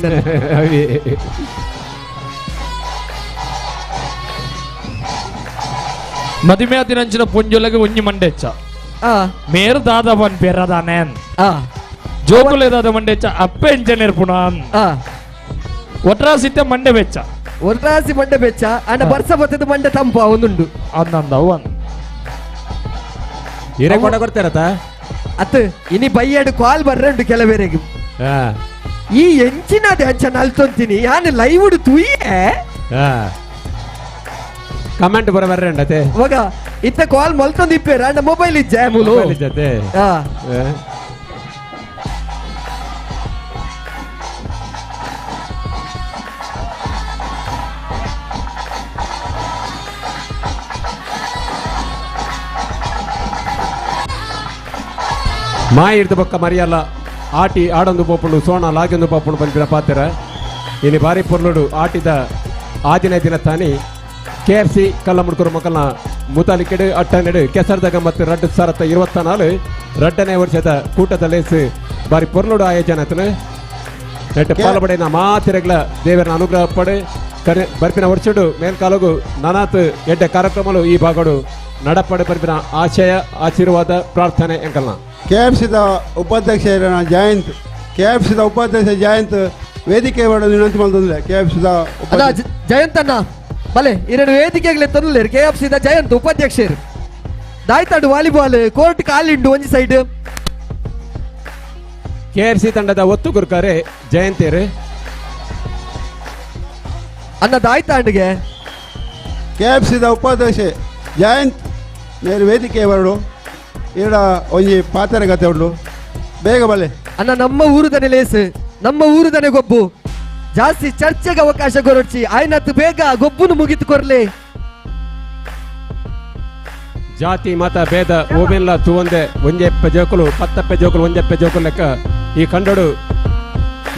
ಮದಿಮೆ ದಿನಂಚಿನ ಪೊಂಜೊಲೆಗೆ ಒಂಜಿ ಮಂಡೆಚ್ಚ ಮೇರು ದಾದ ಪನ್ ಪೇರದಾನೆ ಜೋಕುಲೆ ದಾದ ಮಂಡೆಚ್ಚ ಅಪ್ಪೆ ಇಂಜನಿಯರ್ ಪುನಃ ಒಟ್ರಾಸಿತ್ತೆ ಮಂಡೆ ಬೆಚ್ಚ
ಒಟ್ರಾಸಿ ಮಂಡೆ ಬೆಚ್ಚ ಅಂಡ ಬರ್ಸ ಬತ್ತದ ಮಂಡೆ ತಂಪ ಒಂದುಂಡು
ಅಂದಂದ ಒಂದು
ಹಿರೇ ಕೊಡ ಕೊಡ್ತಾರತ
ಅತ್ ಇನಿ ಬಯ್ಯಡು ಕಾಲ್ ಬರ್ರೆ ಕೆಲವೇರೆಗೆ ಈ ಎಂಚಿನದೆ ಅಂಚ ನಲ್ತೊಂತೀನಿ ಯಾನ್ ಲೈವ್ ತುಯ್ಯೆ
ಕಮೆಂಟ್ ಬರ ಬರ್ರೆ
ಮಗ ಇತ್ತ ಕಾಲ್ ಮಲ್ತೊಂದು ಇಪ್ಪೇರ ಅಂಡ ಮೊಬೈಲ್ ಇಜ್ಜೆ ಮೂಲು
ಇಜ್ಜತೆ ಮಾಯಿರ್ದ ಬೊಕ್ಕ ಮರಿಯಲ್ಲ ಆಟಿ ಆಡೊಂದು ಪೋಪುಂಡು ಸೋಣ ಲಾಗೊಂದು ಪೋಪುಂಡು ಪನ್ಪಿನ ಪಾತ್ರ ಇನಿ ಬಾರಿ ಪೊರ್ಲುಡು ಆಟಿದ ಆದಿನ ದಿನ ತಾನಿ ಕೆ ಎಫ್ ಸಿ ಕಲ್ಲಮುಡ್ಕೂರು ಮಕ್ಕಳನ್ನ ಮುತಾಲಿಕೆಡು ಅಟ್ಟನೆಡು ಕೆಸರ್ದಗ ಮತ್ತು ರಡ್ಡು ಸಾರತ್ತ 24 ರಡ್ಡನೇ ವರ್ಷದ ಕೂಟದ ಲೇಸು ಬಾರಿ ಪೊರ್ಲುಡು ಆಯೋಜನೆ ಆತನು ನೆಟ್ಟು ಪಾಲುಪಡೆನ ಮಾತಿರಗ್ಲ ದೇವರನ ಅನುಗ್ರಹ ಪಡೆ ಕರೆ ಬರ್ಪಿನ ವರ್ಷಡು ಮೇಲ್ಕಾಲಗು ನಾನಾತ್ ಎಡ್ಡೆ ಕಾರ್ಯಕ್ರಮಲು ಈ ಭಾಗಡು ನಡಪಡೆ ಬರ್ಪಿನ ಆಶಯ ಆಶೀರ್ವಾದ ಪ್ರಾರ್ಥನೆ ಎಂಕಲ್ನ
ಕೆ ಎಫ್ ಸಿದ ಉಪಾಧ್ಯಕ್ಷ ಜಯಂತ್ ಕೆ ಎಫ್ ಸಿದ ಉಪಾಧ್ಯಕ್ಷ ಜಯಂತ್ ವೇದಿಕೆ ವಿನಂತಿ ಮಾಡ್ತಂದ್ರೆ ಕೆ ಎಫ್ ಸಿದ
ಜಯಂತ್ ಅಣ್ಣ ಬಲೆ ಎರಡು ವೇದಿಕೆಗಳೇ ತಂದಲೇರು ಕೆ ಎಫ್ ಸಿದ ಜಯಂತ್ ಉಪಾಧ್ಯಕ್ಷರು ದಾಯ್ತಾಡು ವಾಲಿಬಾಲ್ ಕೋರ್ಟ್ ಕಾಲಿಂಡು ಒಂಜಿ side
K F C ತಂಡದ ಒತ್ತು ಗುರುಕಾರೆ ಜಯಂತಿಯರು
ಅಣ್ಣ ದಾಯ್ತಾಂಡಿಗೆ
ಕೆ ಎಫ್ ಸಿದ ಉಪಾಧ್ಯಕ್ಷ ಜಯಂತ್ ಮೇರೆ ವೇದಿಕೆ ಬರಡು ಈಡ ಒಂಜಿ ಪಾತ್ರ ಕತೆ ಉಂಡು ಬೇಗ ಬಲೆ
ಅಣ್ಣ ನಮ್ಮ ಊರುದನೆ ಲೇಸು ನಮ್ಮ ಊರುದನೆ ಗೊಬ್ಬು ಜಾಸ್ತಿ ಚರ್ಚೆಗೆ ಅವಕಾಶ ಕೊರಡ್ಚಿ ಆಯ್ನತ್ತು ಬೇಗ ಗೊಬ್ಬುನು ಮುಗಿತು ಕೊರ್ಲಿ
ಜಾತಿ ಮತ ಭೇದ ಓಬೆಲ್ಲ ತೂವಂದೆ ಒಂಜೆಪ್ಪೆ ಜೋಕುಲು ಪತ್ತಪ್ಪೆ ಜೋಕುಲು ಒಂಜೆಪ್ಪೆ ಜೋಕುಲು ಲೆಕ್ಕ ಈ ಕಂಡಡು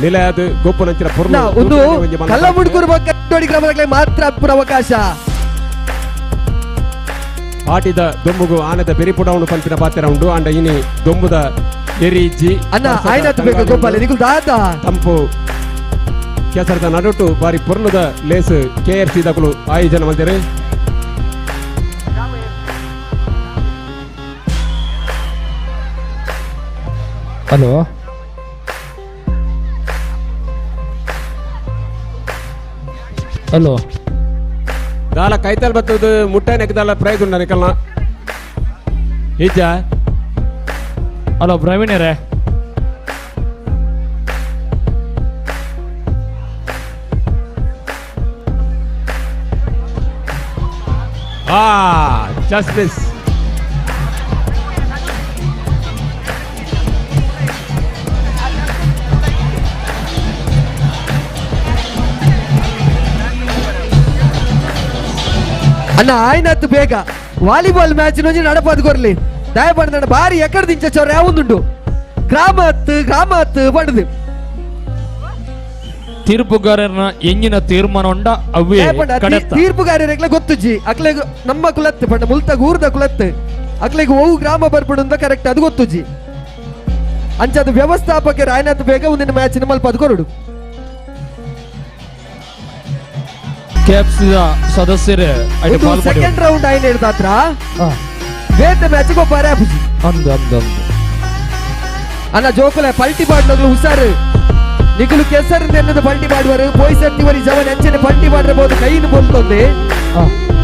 ನಿಲಯದ ಗೊಬ್ಬು ನಂಚಿನ ಪೊರ್ಲು
ಒಂದು ಕಲ್ಲಮುಡ್ಕೂರು ಕಟ್ಟೋಡಿ ಗ್ರಾಮದ ಮಾತ್ರ ಅವಕಾಶ
ಆಟಿದ ದೊಂಬುಗು ಆನದ ಬೆರಿಪುಡವನು ಪಂಪಿನ ಪಾತ್ರ ಉಂಡು ಅಂಡ ಇನಿ ದೊಂಬುದ ಎರಿಜಿ
ಅಣ್ಣ ಆಯ್ನತ್ತು ಬೇಗ ಗೊಬ್ಬಲೆ ನಿಗುಲ್ ದಾದ
ತಂಪು ಕೆಸರದ ನಡುಟು ಬಾರಿ ಪೊರ್ಲುದ ಲೇಸ್ ಕೆ ಎಫ್ ಸಿ ದಕುಲು ಆಯೋಜನೆ ಮಲ್ತೆರು
ಹಲೋ ಹಲೋ
ದಾಲ ಕೈತಲ್ ಬತ್ತದ ಮುಟ್ಟೆ ನೆಕ್ಕದಾಲ ಪ್ರೈಸ್ ಉಂಡ ನಿಕಲ್ನ ಇಜ್ಜ
ಹಲೋ ಪ್ರವೀಣರೇ
ಜಸ್ಟ್ ಮಿಸ್
ಅಣ್ಣ ಆಯ್ನತ್ತು ಬೇಗ ವಾಲಿಬಾಲ್ ಮ್ಯಾಚ್ ನೊಂಜಿ ನಡಪದು ಕೊರ್ಲಿ ದಯಪಡ್ದ ಬಾರಿ ಎಕಡೆ ದಿಂಚ ಚೋರ ಯಾವೊಂದುಂಡು ಗ್ರಾಮ ಹತ್ತು ಗ್ರಾಮ ಹತ್ತು ಪಡ್ದು
ತೀರ್ಪುಗಾರನ ಎಂಜಿನ ತೀರ್ಮಾನ ಉಂಡ ಅವೇ
ತೀರ್ಪುಗಾರರಿಗ್ಲ ಗೊತ್ತುಜಿ ಅಕ್ಲೆಗ್ ನಮ್ಮ ಕುಲತ್ತು ಪಂಡ ಮುಲ್ತ ಊರ್ದ ಕುಲತ್ತು ಅಕ್ಲೆಗ್ ಒವು ಗ್ರಾಮ ಬರ್ಪುಡು ಕರೆಕ್ಟ್ ಅದು ಗೊತ್ತುಜಿ ಅಂಚ ಅದು ವ್ಯವಸ್ಥಾಪಕರು ಆಯ್ನತ್ತು ಬೇಗ ಒಂದಿನ ಮ್ಯಾಚ್ ಮಲ್ಪ ಕೊರಡು
ಕೆಎಫ್ಸಿ ಸದಸ್ಯರು
ಸೆಕೆಂಡ್ ರೌಂಡ್ ಆಯ್ನ ಹೇಳ್ದಾತ್ರ ಬೇತೆ ಮ್ಯಾಚ್ ಗೊಬ್ಬರ
ಅಂದು ಅಂದು ಅಂದು
ಅಣ್ಣ ಜೋಕುಲೆ ಪಲ್ಟಿ ಪಾಡ್ಲಗ್ಲು ಹುಷಾರು ನಿಕುಲು ಕೆಸರು ನೆನ್ನದು ಪಲ್ಟಿ ಮಾಡುವರು ಪೋಯ್ಸರ್ ತಿವರಿ ಜವನ್ ಅಂಚನೆ ಪಲ್ಟಿ ಮಾಡಿರಬಹುದು ಕೈನು ಬೋಲ್ತೊಂದೆ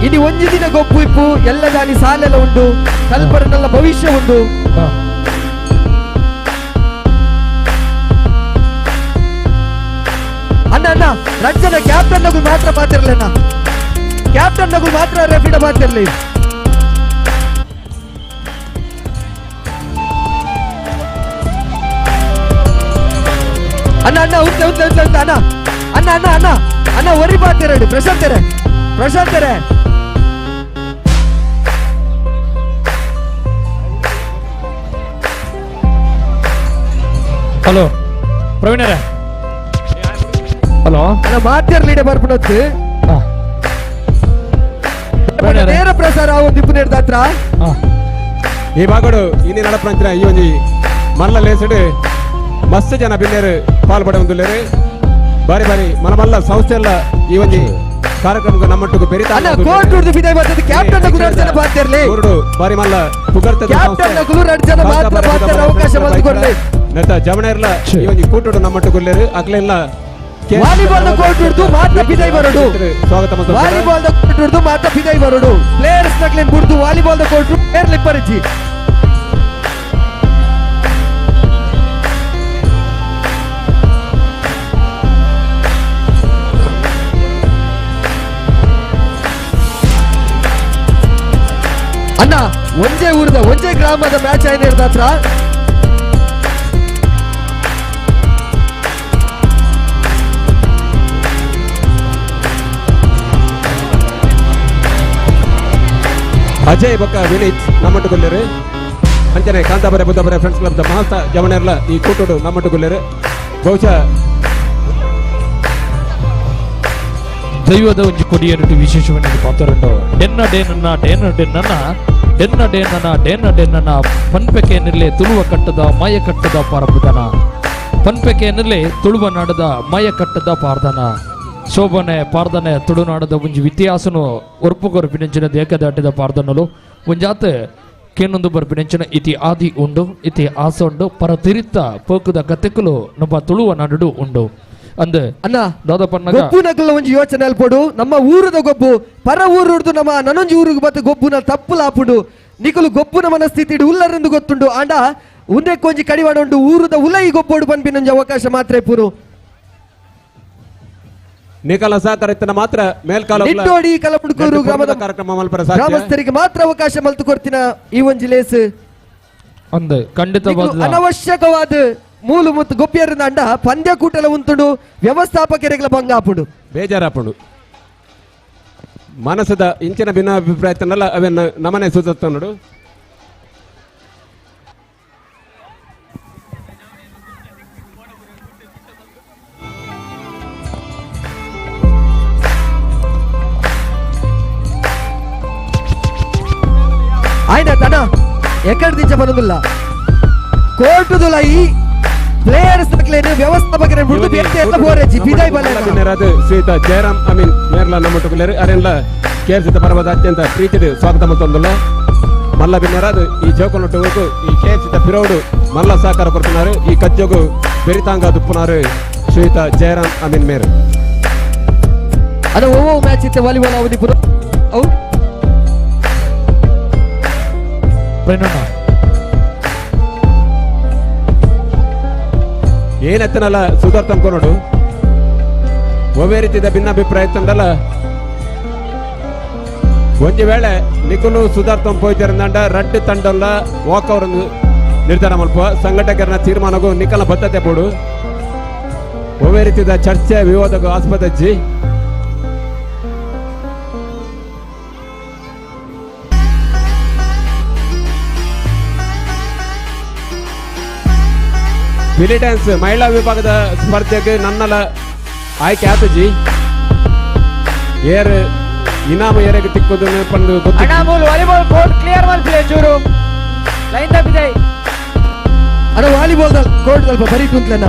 ಇನಿ ಒಂಜಿ ದಿನ ಗೊಬ್ಬು ಇಪ್ಪು ಎಲ್ಲ ದಾನಿ ಸಾಲೆಲ್ಲ ಉಂಡು ಕಲ್ಪರನೆಲ್ಲ ಭವಿಷ್ಯ ಉಂಡು. ಅಣ್ಣ ಅಣ್ಣ ರಜ್ಜನ ಕ್ಯಾಪ್ಟನ್ ನಗು ಮಾತ್ರ ಪಾತಿರ್ಲಿ ಅಣ್ಣ, ಕ್ಯಾಪ್ಟನ್ ನಗು ಮಾತ್ರ ರೆಫಿಡ ಪಾತಿರ್ಲಿ. ಅಣ್ಣ ಅಣ್ಣ ಉಂಟೆ ಉಂಟೆ ಉಂಟೆ ಉಂಟೆ ಅಣ್ಣ ಅಣ್ಣ ಅಣ್ಣ ಅಣ್ಣ ಅಣ್ಣ ಒರಿ ಪಾತಿರಡು ಪ್ರಶಾಂತರೇ ಪ್ರಶಾಂತರೇ.
ಹಲೋ ಪ್ರವೀಣರೇ. ಹಲೋ
ಅಣ್ಣ ಮಾತಿರ್ಲಿ ಬರ್ಪುಣತ್ತು ನೇರ ಪ್ರಸಾರ ಒಂದು ಇಪ್ಪು ಹತ್ರ.
ಈ ಭಾಗಡು ಇನ್ನಿ ನಡಪಂಚಿನ ಈ ಒಂಜಿ ಮಲ್ಲ ಲೇಸಡು ಮಸ್ತ್ ಜನ ಬಿನ್ನೇರು ಪಾಲ್ಪಡೆ ಬಾರಿ ಬಾರಿ ಮನ ಮಲ್ಲ ಸಂಸ್ಥೆ ಎಲ್ಲ ಈ ಒಂಜಿ ಕಾರ್ಯಕ್ರಮಕ್ಕೆ ನಮ್ಮೊಟ್ಟಿಗೆ ಬೆರಿತಾ
ಕೋರ್ಟ್ ಉರ್ದು ಬಿದಾಯಿ ಬರ್ತದೆ. ಕ್ಯಾಪ್ಟನ್ ನಗುಲು ಎರಡು ಜನ ಬಾತಿರ್ಲಿ.
ಬಾರಿ ಮಲ್ಲ ಪುಗರ್ತದ
ಕ್ಯಾಪ್ಟನ್ ನಗುಲು ಎರಡು ಜನ ಮಾತ್ರ ಬಾತಿರ ಅವಕಾಶ ಬಂದು
ನೆತ್ತ ಜಮಣೇರ್ಲ ಈ ಒಂಜಿ ಕೂಟುಡು ನಮ್ಮೊಟ್ಟಿಗೆ ಅಕ್ಲೆಲ್ಲ
ವಾಲಿಬಾಲ್ the court ಉರ್ದು ಮಾತ್ರ ಬಿದಾಯಿ ಬರೋಡು.
ಸ್ವಾಗತ ಮತ್ತು
ವಾಲಿಬಾಲ್ the court ಉರ್ದು ಮಾತ್ರ ಬಿದಾಯಿ ಬರೋಡು. ಪ್ಲೇಯರ್ಸ್ ನಕ್ಲೆನ್ ಬುರ್ದು ವಾಲಿಬಾಲ್ the court player ಲಿಪ್ಪರಿಜಿ. ಅಣ್ಣ ಒಂಜೇ ಊರದ ಒಂಜೇ ಗ್ರಾಮದ ಮ್ಯಾಚ್ ಆಯ್ನ ಹತ್ರ.
ಅಜಯ್ ಬೊಕ್ಕ ವಿನೀತ್ ನಮ್ಮಟ್ಟುಗುಲ್ಲೇರು ಅಂಚನೆ ಕಾಂತಾಬರೆ ಬುದ್ಧಬರೆ ಫ್ರೆಂಡ್ಸ್ ಕ್ಲಬ್ ಮಹಾಸ್ತ ಜವಣೇರ್ಲ ಈ ಕೂಟುಡು ನಮ್ಮಟ್ಟುಗುಲ್ಲೇರು. ಬಹುಶಃ
ದೈವದ ಒಂಜಿ ಕೊಡಿಯರಟ್ಟು ವಿಶೇಷವಾಗಿ ಪಾತ್ರರುಂಡು. ಡೆನ್ನ ಡೇನನ್ನ ಡೇನ ಡೆನ್ನನ ಡೆನ್ನ ಡೇನನ ಡೇನ ಡೆನ್ನನ ಪನ್ಪೆಕೆ ನಿರ್ಲೆ ತುಳುವ ಕಟ್ಟದ ಮಾಯ ಕಟ್ಟದ ಪಾರಪುದನ ಪನ್ಪೆಕೆ ನಿರ್ಲೆ ತುಳುವ ನಾಡದ ಮಾಯ ಕಟ್ಟದ ಪಾರ್ದನ ಶೋಭನೆ ಪಾರ್ದನೆ ತುಳುನಾಡದ ಒಂಜಿ ಇತಿಹಾಸನು ಒರ್ಪುಗೊರ್ಪಿನಂಚಿನ ದೇಕದಾಟಿದ ಪಾರ್ದನಲು ಒಂಜಾತ ಕೇನೊಂದು ಬರ್ಪಿನಂಚಿನ ಇತಿ ಆದಿ ಉಂಡು ಇತಿ ಆಸ ಉಂಡು ಪರ ತಿರಿತ ಪೋಕುದ ಕತೆಕುಲು ನಮ್ಮ ತುಳುವ ನಾಡು ಉಂಡು ಅಂದ್
ಅಣ್ಣ
ದಾದಪ್ಪಣ್ಣಗ
ಗೊಬ್ಬುನಕಲ್ಲ ಒಂಜಿ ಯೋಚನೆ ಅಲ್ಪೊಡು. ನಮ್ಮ ಊರದ ಗೊಬ್ಬು ಪರ ಊರುಡ್ದು ನಮ್ಮ ನನೊಂಜಿ ಊರಿಗೆ ಬತ್ತ ಗೊಬ್ಬುನ ತಪ್ಪುಲಾಪುಡು. ನಿಕುಲು ಗೊಬ್ಬುನ ಮನಸ್ಥಿತಿ ಉಲ್ಲರೆಂದು ಗೊತ್ತುಂಡು. ಆಂಡ ಉಂದೆಕ್ಕೊಂಜಿ ಕಡಿವಾಣ ಉಂಡು ಊರುದ ಉಲೈ ಗೊಬ್ಬೋಡು ಪನ್ಪಿನೊಂಜಿ ಅವಕಾಶ ಮಾತ್ರ ಇಪ್ಪುರು.
ನಿಕಲ ಸಹಕಾರ ಮಾತ್ರ ಮೇಲ್ಕಾಲ
ನಿಟ್ಟೋಡಿ ಕಲಮುಡ್ಕೂರು ಗ್ರಾಮದ
ಕಾರ್ಯಕ್ರಮ ಮಲ್ಪರ ಸಾಧ್ಯ.
ಗ್ರಾಮಸ್ಥರಿಗೆ ಮಾತ್ರ ಅವಕಾಶ ಮಲ್ತು ಕೊಡ್ತಿನ ಈ ಒಂಜಿ ಲೇಸ್
ಅಂದ್ ಖಂಡಿತವಾದ
ಅನವಶ್ಯಕವಾದ ಮೂಲು ಮತ್ತು ಗೊಪ್ಪಿಯರಿಂದ ಅಂಡ ಪಂದ್ಯ ಕೂಟಲ ಉಂಟುಂಡು ವ್ಯವಸ್ಥಾಪಕರಿಗಳ ಭಂಗ ಆಪುಂಡು
ಬೇಜಾರಾಪುಂಡು. ಮನಸ್ಸದ ಇಂಚಿನ ಭಿನ್ನಾಭಿಪ್ರಾಯ ತನ್ನಲ್ಲ ಅವನ್ನ ನಮನೆ ಸೂಚಿಸ್ತನ್ನಡು.
ఆయన తన ఎక్కడ దించ పనుదుల్లా ಕೋರ್ಟುದುಲೈ ಪ್ಲೇಯರ್ಸ್ ನಕ್ಲೇನು ವ್ಯವಸ್ಥಾಪಕರ ಬಿಡ್ದು ಬೇರೆ ಎಲ್ಲ ಬೋರೆಜಿ ಬಿದಾಯಿ ಬಲೆ
ಶ್ರೀಯುತ ಜಯರಾಮ್ ಅಮೀನ್ ಮೇರ್ಲ ನಮ್ಮೊಟ್ಟುಗುಲ್ಲೇರು ಅರೆನ್ಲ ಕೇರ್ಸಿತ ಪರ್ವದ ಅತ್ಯಂತ ಪ್ರೀತಿಡು ಸ್ವಾಗತ ಮತ್ತೊಂದುಲ್ಲ ಮಲ್ಲ ಬಿನ್ನೆರಾದು ಈ ಜೋಕನೊಟ್ಟುಗು ಈ ಕೇರ್ಸಿತ ಪಿರೋಡು ಮಲ್ಲ ಸಹಕಾರ ಕೊಡ್తున్నారు. ಈ ಕಜ್ಜೋಗು ಬೆರಿತಾಂಗ ದುಪ್ಪುನಾರು ಶ್ರೀಯುತ ಜಯರಾಮ್ ಅಮೀನ್ ಮೇರ್.
ಅದ ಓ ಮ್ಯಾಚ್ ಇತ್ತೆ ವಾಲಿಬಾಲ್ ಅವಧಿ ಪುರ ಅವು
ಏನೆತ್ತನಲ್ಲ ಸುಧಾರ್ಥ ಅನ್ಕೊನೋಡು ಒವೇ ರೀತಿಯ ಭಿನ್ನಾಭಿಪ್ರಾಯ ತಂದಲ್ಲ. ಒಂಜಿ ವೇಳೆ ನಿಖುಲು ಸುಧಾರ್ಥ ಪೋಯ್ತಾರಂದ ರಡ್ಡು ತಂಡಲ್ಲ ವಾಕ್ ಅವರನ್ನು ನಿರ್ಧಾರ ಮಲ್ಪ ಸಂಘಟಕರನ್ನ ತೀರ್ಮಾನಗೂ ನಿಖಲ ಬದ್ಧತೆ ಬೋಡು. ಒವೇ ರೀತಿಯ ಚರ್ಚೆ ವಿವಾದಕ್ಕೂ ಆಸ್ಪದಜ್ಜಿ. ಬಿಲಿ ಡ್ಯಾನ್ಸ್ ಮಹಿಳಾ ವಿಭಾಗದ ಸ್ಪರ್ಧೆಗೆ ನನ್ನಲ ಆಯ್ಕೆ ಆತಜಿ ಏರ್ ಇನಾಮ ಏರೆಗೆ ತಿಕ್ಕೋದು ಪಂದು ಗೊತ್ತು.
ಅಣ್ಣ ಮೂಲು ವಾಲಿಬಾಲ್ ಕೋರ್ಟ್ ಕ್ಲಿಯರ್ ಮಲ್ಪಲೆ ಚೂರು ಲೈನ್ ತಪ್ಪಿದೆ.
ಅಣ್ಣ ವಾಲಿಬಾಲ್ ಕೋರ್ಟ್ ಸ್ವಲ್ಪ ಬರೀ ಕುಂತ್ಲೆಣ್ಣ.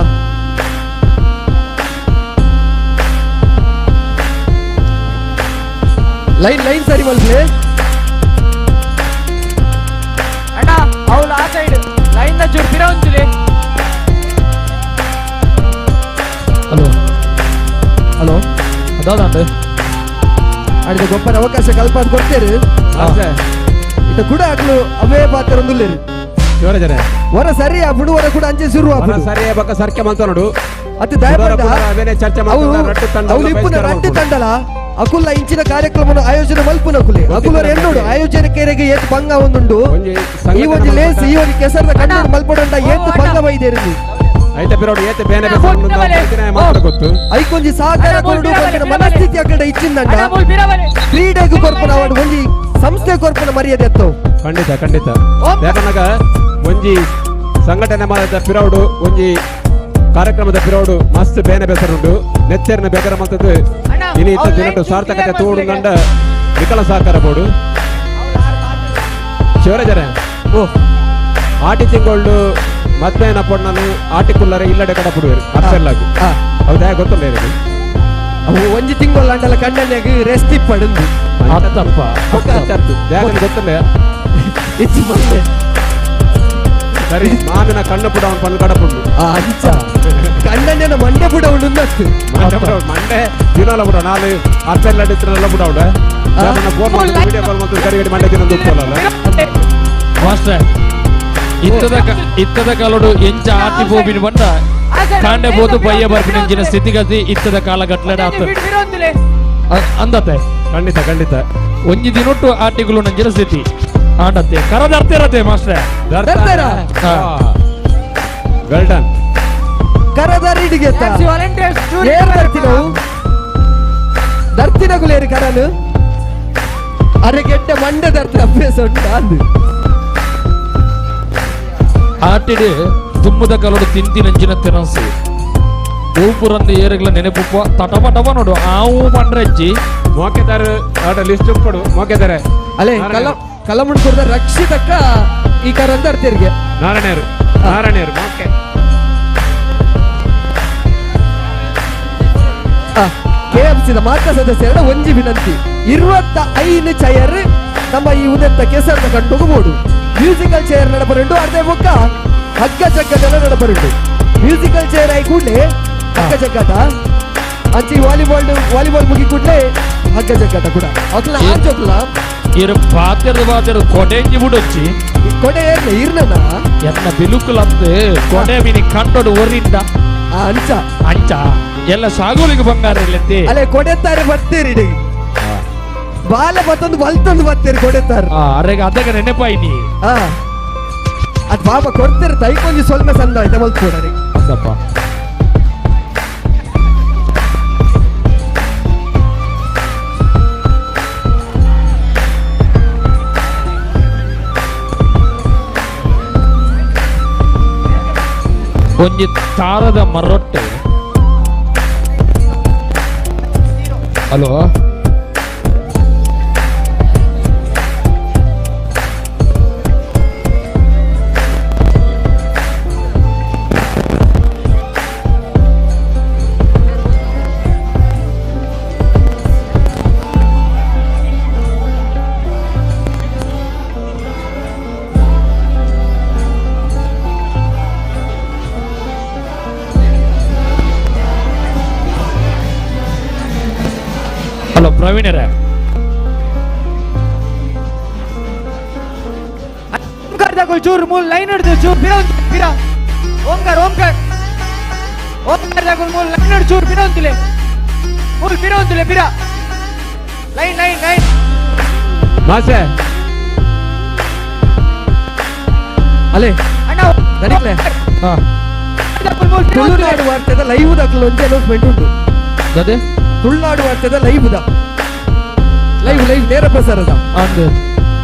ಲೈನ್ ಲೈನ್ ಸರಿ ಮಲ್ಪಲೆ
ಅಣ್ಣ. ಅವಳು ಆ ಸೈಡ್ ಲೈನ್ the ಚೂರು ಪಿರ ಉಂಚುಲೆ.
ಹಲೋ
ಹಲೋ
ಅದಾದಂಡ
ಅಡಿದ ಗೊಬ್ಬರ ಅವಕಾಶ ಕಲ್ಪಾದ ಕೊಡ್ತೇರು ಇತ್ತ ಕೂಡ ಆಗ್ಲು ಅವೇ ಪಾತ್ರ ಒಂದುಲ್ಲೇರು
ಶಿವರಾಜರೇ
ವರ ಸರಿ ಆ ಬುಡುವರ ಕೂಡ ಅಂಚೆ ಶುರು
ವರ ಸರಿ ಬಕ್ಕ ಸರ್ಕೆ ಮಂತ ನೋಡು
ಅತಿ ದಯಪಂಡ
ಅವೇನೆ ಚರ್ಚೆ ಮಾಡ್ತಾರೆ ರಟ್ಟು ತಂಡ
ಅವ್ಲು ಇಪ್ಪುನ ರಟ್ಟು ತಂಡಲ ಅಕುಲ್ಲ ಇಂಚಿನ ಕಾರ್ಯಕ್ರಮವನ್ನು ಆಯೋಜನೆ ಮಲ್ಪುನ ಅಕುಲೆ ಅಕುಲರ ಎನ್ನೋಡು ಆಯೋಜನೆ ಏತ್ ಭಂಗ ಒಂದುಂಡು ಈ ಒಂದು ಲೇಸ್ ಈ ಒಂದು ಕೆಸರದ ಕಣ್ಣು ಮಲ್ಪಡಂಡ ಏತ್ ಭಂಗ ಬೈದೇರಿ
ಐತೆ ಬಿರೋಡು ಏತೆ ಬೇನೆ ಮಾತ್ರ ಗೊತ್ತು
ಐಕೊಂಜಿ ಸಹಕಾರ ಕೊರಡು ಪನ್ಪಿನ ಮನಸ್ಥಿತಿ ಅಕಡೆ ಇಚ್ಚಿಂದಂಡ ಕ್ರೀಡೆಗೂ ಕೊರ್ಪುನ ಅವಾರ್ಡ್ ಒಂಜಿ ಸಂಸ್ಥೆ ಕೊರ್ಪುನ ಮರ್ಯಾದೆ ಎತ್ತವು
ಖಂಡಿತ ಖಂಡಿತ ಯಾಕಂದಾಗ ಒಂಜಿ ಸಂಘಟನೆ ಮಾಡಿದ ಪಿರೌಡು ಒಂಜಿ ಕಾರ್ಯಕ್ರಮದ ಪಿರೌಡು ಮಸ್ತ್ ಬೇನೆ ಬೆಸರುಂಡು ನೆಚ್ಚರಿನ ಬೇಕರ ಮಂತದ್ದು ಇನಿ ಇತ್ತ ದಿನಟ್ಟು ಸಾರ್ಥಕತೆ ತೋಡು ಗಂಡ ವಿಕಲ ಸಹಕಾರ ಬೋಡು ಶಿವರಾಜರೇ
ಓ
ಆಟಿ ತಿಂಗಳು ಮದ್ವೆನ ಪೊಣ್ಣನು ಆಟಿ ಕುಲ್ಲರೆ ಇಲ್ಲಡೆ ಕಡ ಪುಡುವೆರು ಅರ್ಸೆಲ್ಲಾಗು ಹೌದಾ ಗೊತ್ತಲ್ಲ ಇರಲಿ
ಅವು ಒಂಜಿ ತಿಂಗಳು ಅಂಡಲ ಕಂಡನ್ಯಾಗ ರೆಸ್ಟ್ ಇಪ್ಪಡುಂದು
ಅತ್ತಪ್ಪ
ಗೊತ್ತಲ್ಲ ಸರಿ ಮಾಮಿನ ಕಣ್ಣು ಪುಡ ಅವನು ಪಣ್ಣು ಕಡ ಪುಂಡು
ಅಂಚ ಕಂಡನ್ಯನ ಮಂಡೆ ಪುಡ ಉಂಡು
ಮಂಡೆ ದಿನಲ ಪುಡ ನಾಲು ಅರ್ಸೆಲ್ಲ ಇತ್ರಲ್ಲ ಪುಡ ಉಂಡ phone video call ಮತ್ತು ಗಡಿ ಗಡಿ ಮಂಡೆ ದಿನ ಉಪ್ಪಲ್ಲ
ಮಾಸ್ಟರ್ ಇತ್ತದ ಕಾಲೋಡು ಎಂಚ ಆಟಿ ಪೋಪಿನ ಬಂಡ ಕಾಂಡೆ ಬೋದು ಬಯ್ಯ ಬರ್ಪಿನ ಸ್ಥಿತಿಗತಿ ಇತ್ತದ ಕಾಲಗಟ್ಲೆ ಅಂದತೆ
ಖಂಡಿತ ಖಂಡಿತ
ಒಂಜಿ ದಿನೊಟ್ಟು ಆಟಿಗಳು ನಂಜಿನ ಸ್ಥಿತಿ ಆಂಡತ್ತೆ ಕರದರ್ತಿರತ್ತೆ master
well done
ಕರದರಿಡಿಗೆ ಏರ್ ದರ್ತಿನಗುಲೇರಿ ಕರನು ಅರೆ ಕೆಟ್ಟ ಮಂಡೆ ದರ್ತಿ ಅಭ್ಯಾಸ ಉಂಟು ಅಂದು
ಆಟಿಡು ತುಮ್ಮದ ಕಲೋಡು ತಿಂತಿ ನಂಚಿನ ತಿನಸು ಊಪುರಂದು ಏರುಗಳ ನೆನಪು ತಟಪ ಟಪ ನೋಡು ಆವು ಪಂಡ್ರಜ್ಜಿ
ಮೋಕೆದಾರ ಆಟ ಲಿಸ್ಟ್ ಕೊಡು ಮೋಕೆದಾರೆ
ಅಲೆ ಕಲ ಕಲಮುಂಡ್ ರಕ್ಷಿತಕ್ಕ ಈ ಕರಂದ ಅರ್ತಿರ್ಗೆ
ನಾರಾಯಣರು ನಾರಾಯಣರು ಮೋಕೆ
ಕೆಎಂಸಿದ ಮಾತ್ರ ಸದಸ್ಯರ ಒಂಜಿ ವಿನಂತಿ 25 ಚೇರ್ ನಮ್ಮ ಈ ಉದೆತ್ತ ಕೆಸರದ ಕಂಡು ಮ್ಯೂಸಿಕಲ್ ಚೇರ್ ನಡಪರುಂಡು ಅರ್ಧ ಮುಕ್ಕ ಹಗ್ಗ ಜಗ್ಗದೆಲ್ಲ ನಡಪರುಂಡು ಮ್ಯೂಸಿಕಲ್ ಚೇರ್ ಆಗಿ ಕೂಡಲೇ ಹಗ್ಗ ಜಗ್ಗಾಟ ಅಂಚಿ ವಾಲಿಬಾಲ್ ವಾಲಿಬಾಲ್ ಮುಗಿ ಕೂಡಲೇ ಹಗ್ಗ ಜಗ್ಗಾಟ ಕೂಡ ಅಕ್ಲ ಆಂಚೋಕ್ಲ
ಇರು ಪಾತೆರ್ದು ಪಾತೆರ್ದು ಕೊಡೆಂಜಿ ಬುಡೊಚ್ಚಿ
ಕೊಡೆ ಏರ್ನ ಇರ್ನ
ಎನ್ನ ಬಿಲುಕುಲ್ ಅಂತ್ ಕೊಡೆ ಮಿನಿ ಕಂಡೋಡು ಒರಿಂಡ
ಅಂಚ
ಅಂಚ ಎಲ್ಲ ಸಾಗುಲಿಗೆ ಬಂಗಾರ ಇಲ್ಲಂತೆ
ಅಲ್ಲೇ ಕೊಡೆತ್ತಾರೆ ಬರ್ತೀರಿ ಬಾಲ ಮತ್ತೊಂದು ಬಲ್ತೊಂದು ಬರ್ತೀರಿ ಕೊಡೆತ್ತಾರೆ
ಅರೆಗ ಅದಕ್ಕೆ ನೆನಪಾಯ್ನಿ
ಅದು ಬಾಬಾ ಕೊಡ್ತೀರ ತೈಕೊಂಜಿ ಸೊಲ್ಮೆ ಸಂದ ಆಯ್ತಾ ಮಲ್ಪೋಡರಿ
ಅದಪ್ಪ ಒಂಜಿ ತಾರದ ಮರೊಟ್ಟೆ ಹಲೋ ಹಲೋ ಪ್ರವೀಣರೇ
ಓಂಕಾರ ದಾಕುಲ್ ಚೂರು ಮೂಲ ಲೈನ್ ಹಿಡಿದು ಚೂರು ಬಿರ ಬಿರ ಓಂಕಾರ ಓಂಕಾರ ಓಂಕಾರ ದಾಕುಲ್ ಮೂಲ ಲೈನ್ ಹಿಡಿದು ಚೂರು ಬಿರ ಅಂತಿಲೆ ಮೂಲ ಬಿರ ಅಂತಿಲೆ ಬಿರ line line line
ಮಾಸೆ
ಅಲೆ ದನಿಕ್ಲೆ ತುಳುನಾಡು ವಾರ್ತೆದ ಲೈವ್ ದಾಖಲು ಒಂಜಿ ಅನೌನ್ಸ್ಮೆಂಟ್ ಉಂಟು
ಅದೇ
Tulunadu ವಾರ್ತೆದ live the live live ನೇರ ಪ್ರಸಾರದ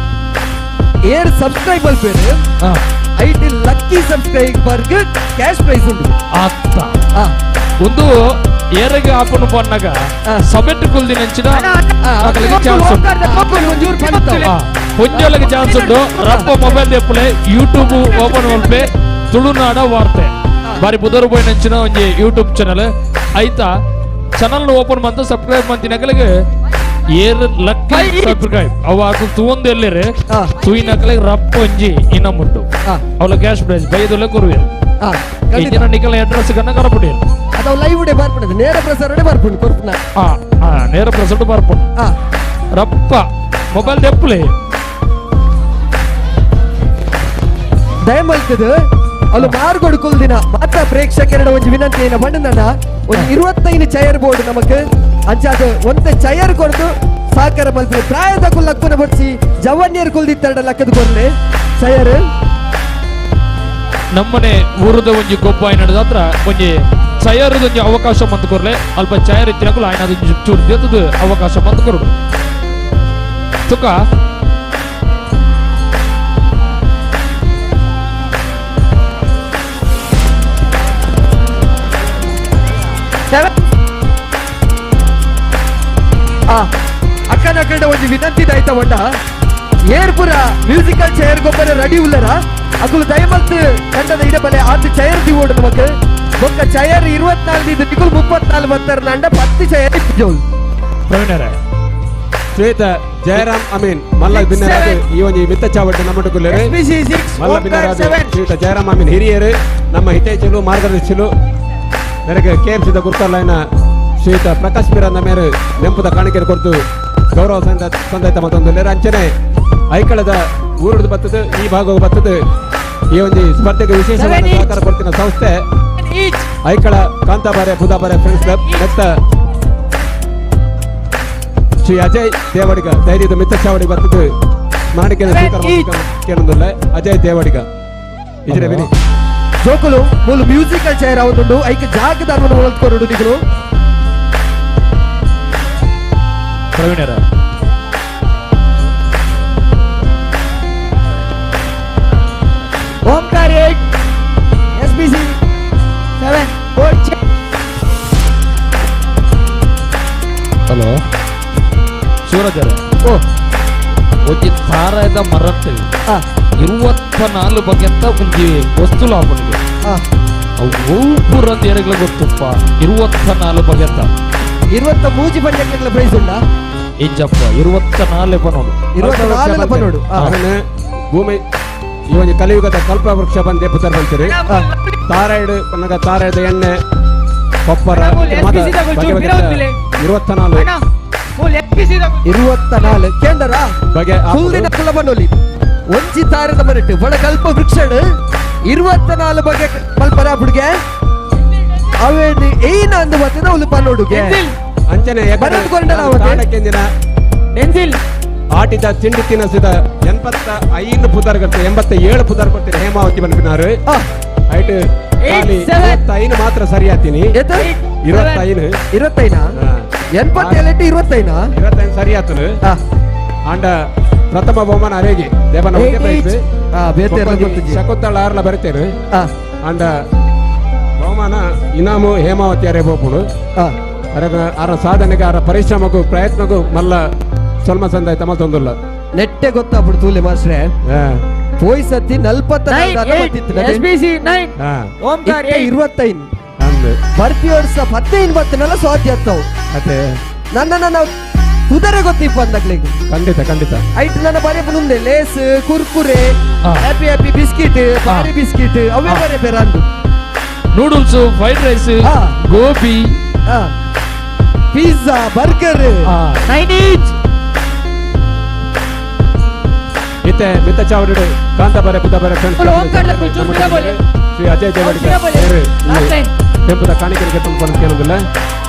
ಏರ್ ಸಬ್ಸ್ಕ್ರೈಬ್ ಅಲ್ಪೇರು IT lucky ಸಬ್ಸ್ಕ್ರೈಬರ್ಗ್ cash prize ಉಂಟು
ಆತ್ತ ಒಂದು ಏರೆಗೆ ಆಪನು ಪನ್ನಾಗ ಸಬೆಟ್ ಕುಲ್ದಿ ನಂಚಿನ ಅಕಲಿಗೆ ಚಾನ್ಸ್ ಉಂಟು ಒಂಜೊಲಗೆ ಚಾನ್ಸ್ ಉಂಟು ರಪ್ಪ ಮೊಬೈಲ್ ದೆಪ್ಪಲೆ ಯೂಟ್ಯೂಬ್ ಓಪನ್ ಮಲ್ಪೆ ತುಳುನಾಡ ವಾರ್ತೆ ಬಾರಿ ಬುಧರು ಪೋಯಿ ನಂಚಿನ ಒಂಜಿ ಯೂಟ್ಯೂಬ್ ಚಾನಲ್ ಆಯ್ತಾ ಚಾನಲ್ ಓಪನ್ ಮಂತ ಸಬ್ಸ್ಕ್ರೈಬ್ ಮಂತಿನ ಅಕಲಿಗೆ ಏರ್ ಲಕ್ಕಿ ಸಬ್ಸ್ಕ್ರೈಬ್ ಅವ ಅಕುಲು ತೂವೊಂದು ಎಲ್ಲೇರು ತೂಯಿನ ಅಕಲಿಗೆ ರಪ್ಪ ಒಂಜಿ ಇನಮ್ ಉಂಟು ಅವಳ ಕ್ಯಾಶ್ ಪ್ರೈಸ್ ಬೈದುಲ್ಲ ಕೊರುವೆರು ಇಂಜಿನ ನಿಕಲ ಅಡ್ರೆಸ್ ಕನ್ನ ಕರಪುಡಿಯರು
ಅದು ಲೈವ್ ಡೇ ಬರ್ಪುಂಡು ನೇರ ಪ್ರಸಾರಡೆ ಬರ್ಪುಂಡು ಕೊರ್ಪುನ
ನೇರ ಪ್ರಸಾರ ಬರ್ಪುಂಡು ರಪ್ಪ ಮೊಬೈಲ್ ದೆಪ್ಪುಲೆ
ದಯಮಲ್ತದು ಅಲ್ಲು ಮಾರ್ಗೋಡು ಕುಲ್ದಿನ ಮಾತ ಪ್ರೇಕ್ಷಕರ ಒಂಜಿ ವಿನಂತಿ ಏನ ಬಣ್ಣನ ಒಂದು 25 ಚೈರ್ ಬೋರ್ಡ್ ನಮಕ್ ಅಂಚಾದ ಒಂತೆ ಚೈರ್ ಕೊಡ್ದು ಸಾಕರ ಮಲ್ಪೆ ಪ್ರಾಯದ ಕುಲ್ಲಕ್ಕುನ ಬಡ್ಸಿ ಜವನ್ಯರ್ ಕುಲ್ದಿತ್ತರಡ ಲಕ್ಕದ ಕೊರ್ಲೆ ಚೈರ್
ನಮ್ಮನೆ ಊರದ ಒಂಜಿ ಗೊಬ್ಬ ನಡೆದ ಹತ್ರ ಒಂಜಿ ಚೈರ್ ಒಂಜಿ ಅವಕಾಶ ಮಂತ್ ಕೊರ್ಲೆ ಅಲ್ಪ ಚೈರ್ ಇತ್ತಿನಕುಲು ಆಯ್ನ ಚೂರು ದೇತದ ಅವಕಾಶ ಮಂತ್ ಕೊರಡು ತುಕ
ಅಕ್ಕನ ಕಡೆ ಒಂಜಿ ವಿನಂತಿ ದಾಯ್ತ ಒಂಡ ಏರ್ಪುರ ಮ್ಯೂಸಿಕಲ್ ಚೇರ್ ಗೊಬ್ಬರ ರೆಡಿ ಉಲ್ಲರ ಅಕುಲು ದಯಮಲ್ತ್ ಕಂಡದ ಇಡಬಲೆ ಆತ ಚೇರ್ ದಿವೋಡು ನಮಕ್ ಬೊಕ್ಕ ಚೇರ್ 24 ಇದು ನಿಕುಲ್ 34 ಬತ್ತರ ನಂಡ 10 ಚೇರ್ ಇಪ್ಪಜೋಲ್
ಪ್ರವೀಣರೇ
ಶ್ವೇತ ಜಯರಾಮ್ ಅಮೀನ್ ಮಲ್ಲ ಬಿನ್ನರಾಜ್ ಈ ಒಂಜಿ ಮಿತ್ತ ಚಾವಟ್ಟು ನಮ್ಮಟುಕುಲ್ಲೆರೆ ಮಲ್ಲ ಬಿನ್ನರಾಜ್ ಶ್ರೀಯುತ ಜಯರಾಮ್ ಅಮೀನ್ ಹಿರಿಯರು ನಮ್ಮ ಹಿತೈಷಿಲು ಮಾರ್ಗದರ್ಶಿಲು ನನಗೆ ಕೆ ಎಂ ಸಿದ ಗುರ್ತಲೈನ ಶ್ರೀಯುತ ಪ್ರಕಾಶ್ ಮಿರಾಂದ ಮೇರೆ ನೆಂಪುದ ಕಾಣಿಕೆ ಕೊಡ್ತು ಗೌರವ ಸಂದಾಯ್ತ ಮತ್ತೊಂದು ಅಂಚನೆ ಐಕಳದ ಊರುಡು ಬರ್ತದೆ ಈ ಭಾಗವು ಬರ್ತದೆ ಈ ಒಂದು ಸ್ಪರ್ಧೆಗೆ ವಿಶೇಷವಾದ ಸಹಕಾರ ಕೊಡ್ತಿನ ಸಂಸ್ಥೆ ಐಕಳ ಕಾಂತಾಬಾರೆ ಬುಧಾಬಾರೆ ಫ್ರೆಂಡ್ಸ್ ಕ್ಲಬ್ ಮೆತ್ತ ಶ್ರೀ ಅಜಯ್ ದೇವಡಿಗ ಧೈರ್ಯದ ಮಿತ್ತ ಚಾವಡಿ ಬರ್ತದೆ ಸ್ಮರಣಿಕೆ ಸ್ವೀಕಾರ ಕೇಳೊಂದಿಲ್ಲ ಅಜಯ್ ದೇವಡಿಗ ಇಜರೆ ಬಿನಿ
ಜೋಕುಲು ಮೂಲು ಮ್ಯೂಸಿಕಲ್ ಚೇರ್ ಆವೊಂದುಂಡು ಐಕ್ ಜಾಗದ ಅನ್ವನ ಒಳತ್ಕೊರಡು ನಿಕುಲು
ಪ್ರವೀಣರ
Omkar 8 SBC 7 board
hello ಶಿವರಾಜರ
ಓ
ಒಂಜಿ ತಾರಾಯದ ಮರತ್ತೆ 24 ಬಗೆತ್ತ ಒಂಜಿ ವಸ್ತುಲು ಆಪುನಿಗೆ ಅವು ಪೂರ ಎರಗ್ಲ ಗೊತ್ತುಪ್ಪ 24 ಬಗೆತ್ತ
23 ಪಂದ್ಯಕ್ಕೆಲ್ಲ ಪ್ರೈಸ್ ಉಂಡಾ
ಇಂಚಪ್ಪ 24 ಪನೋಡು
24 ಪನೋಡು
ಭೂಮಿ ಈ ಒಂಜಿ ಕಲಿಯುಗದ ಕಲ್ಪ ವೃಕ್ಷ ಬಂದೆ ಪುತರ್ ಬಂತೀರಿ ತಾರಾಯ್ಡು ಪನ್ನಗ ತಾರಾಯ್ದ ಎಣ್ಣೆ ಕೊಪ್ಪರ 24
24 ಕೇಂದ್ರ
ಬಗೆ
ಹುಲ್ಲಿನ ಕುಲ ಬನ್ನೊಲಿ ಒಂಜಿ ತಾರದ ಮರಟ್ ಬಡ ಕಲ್ಪ ವೃಕ್ಷಡ್ 24 ಬಗೆ ಪಲ್ಪರ ಬುಡ್ಗೆ ಅವೇನು ಏನ ಅಂದು ಬರ್ತದ ಉಲು ಪನ್ನೋಡುಗೆ
ಅಂಚನೆ
ಬರತ್ ಕೊಂಡಲ
ಅವತ್ತೆ ಆಟಿದ ತಿಂಡಿ ತಿನಸಿದ 85 ಪುದಾರ್ ಕೊಡ್ತಾರೆ 87 ಪುದಾರ್ ಕೊಡ್ತೀರಿ ಹೇಮಾವತಿ ಬಂದ್ಬಿನಾರು ಐಟ್ 25 ಮಾತ್ರ ಸರಿ ಆತೀನಿ 25
25 87 25
25 ಸರಿ ಆತನು ಆಂಡ ಪ್ರಥಮ ಬಹುಮಾನ ಅರೇಗೆ ದೇವನ ಪ್ರೈಸ್ ಶಕುಂತಳ ಆರ್ಲ ಬರ್ತೇನೆ ಆಂಡ ಬಹುಮಾನ ಇನಾಮು ಹೇಮಾವತಿ ಅರೇ ಬೋಪುಡು ಅರ ಆರ ಸಾಧನೆಗೆ ಆರ ಪರಿಶ್ರಮಕ್ಕೂ ಪ್ರಯತ್ನಕ್ಕೂ ಮಲ್ಲ ಸ್ವಲ್ಪ ಸಂದಾಯ್ತ ಮತ್ತೊಂದಿಲ್ಲ
ನೆಟ್ಟೆ ಗೊತ್ತಾಗ್ಬಿಡ್ತು ತೂಲೆ ಮಾಸ್ಟ್ರೆ ಪೋಯ್ ಸತಿ 44 25 ಬರ್ತಿ ವರ್ಷ 15 ಬತ್ತನೆಲ್ಲ ಸಾಧ್ಯ ಆಗ್ತಾವು
ಅದೇ
ನನ್ನ ನನ್ನ ಕುದರೆ ಗೊತ್ತಿಪ್ಪ ಅಂದಾಗ್ಲಿಗೆ
ಖಂಡಿತ ಖಂಡಿತ
ಐಟ್ ನನ್ನ ಬರೆ ಮುಂದೆ Lay's Kurkure happy happy biscuit ಬಾರಿ ಬಿಸ್ಕಿಟ್ ಅವೇ ಬರೆ ಬೇರೆ ಅಂದು
noodles fried rice gobi
pizza burger
9
ಇತ್ತೆ ಮಿತ್ತ ಚಾವಡಿ ಕಾಂತಾಬಾರೆ ಬುದ್ಧಬಾರೆ ಫ್ರೆಂಡ್ಸ್ ಶ್ರೀ ಅಜಯ್ ದೇವಡಿಗ ಟೆಂಪುದ ಕಾಣಿಕೆಗೆ ತುಂಬಿಕೊಂಡು ಕೇಳೋದಿಲ್ಲ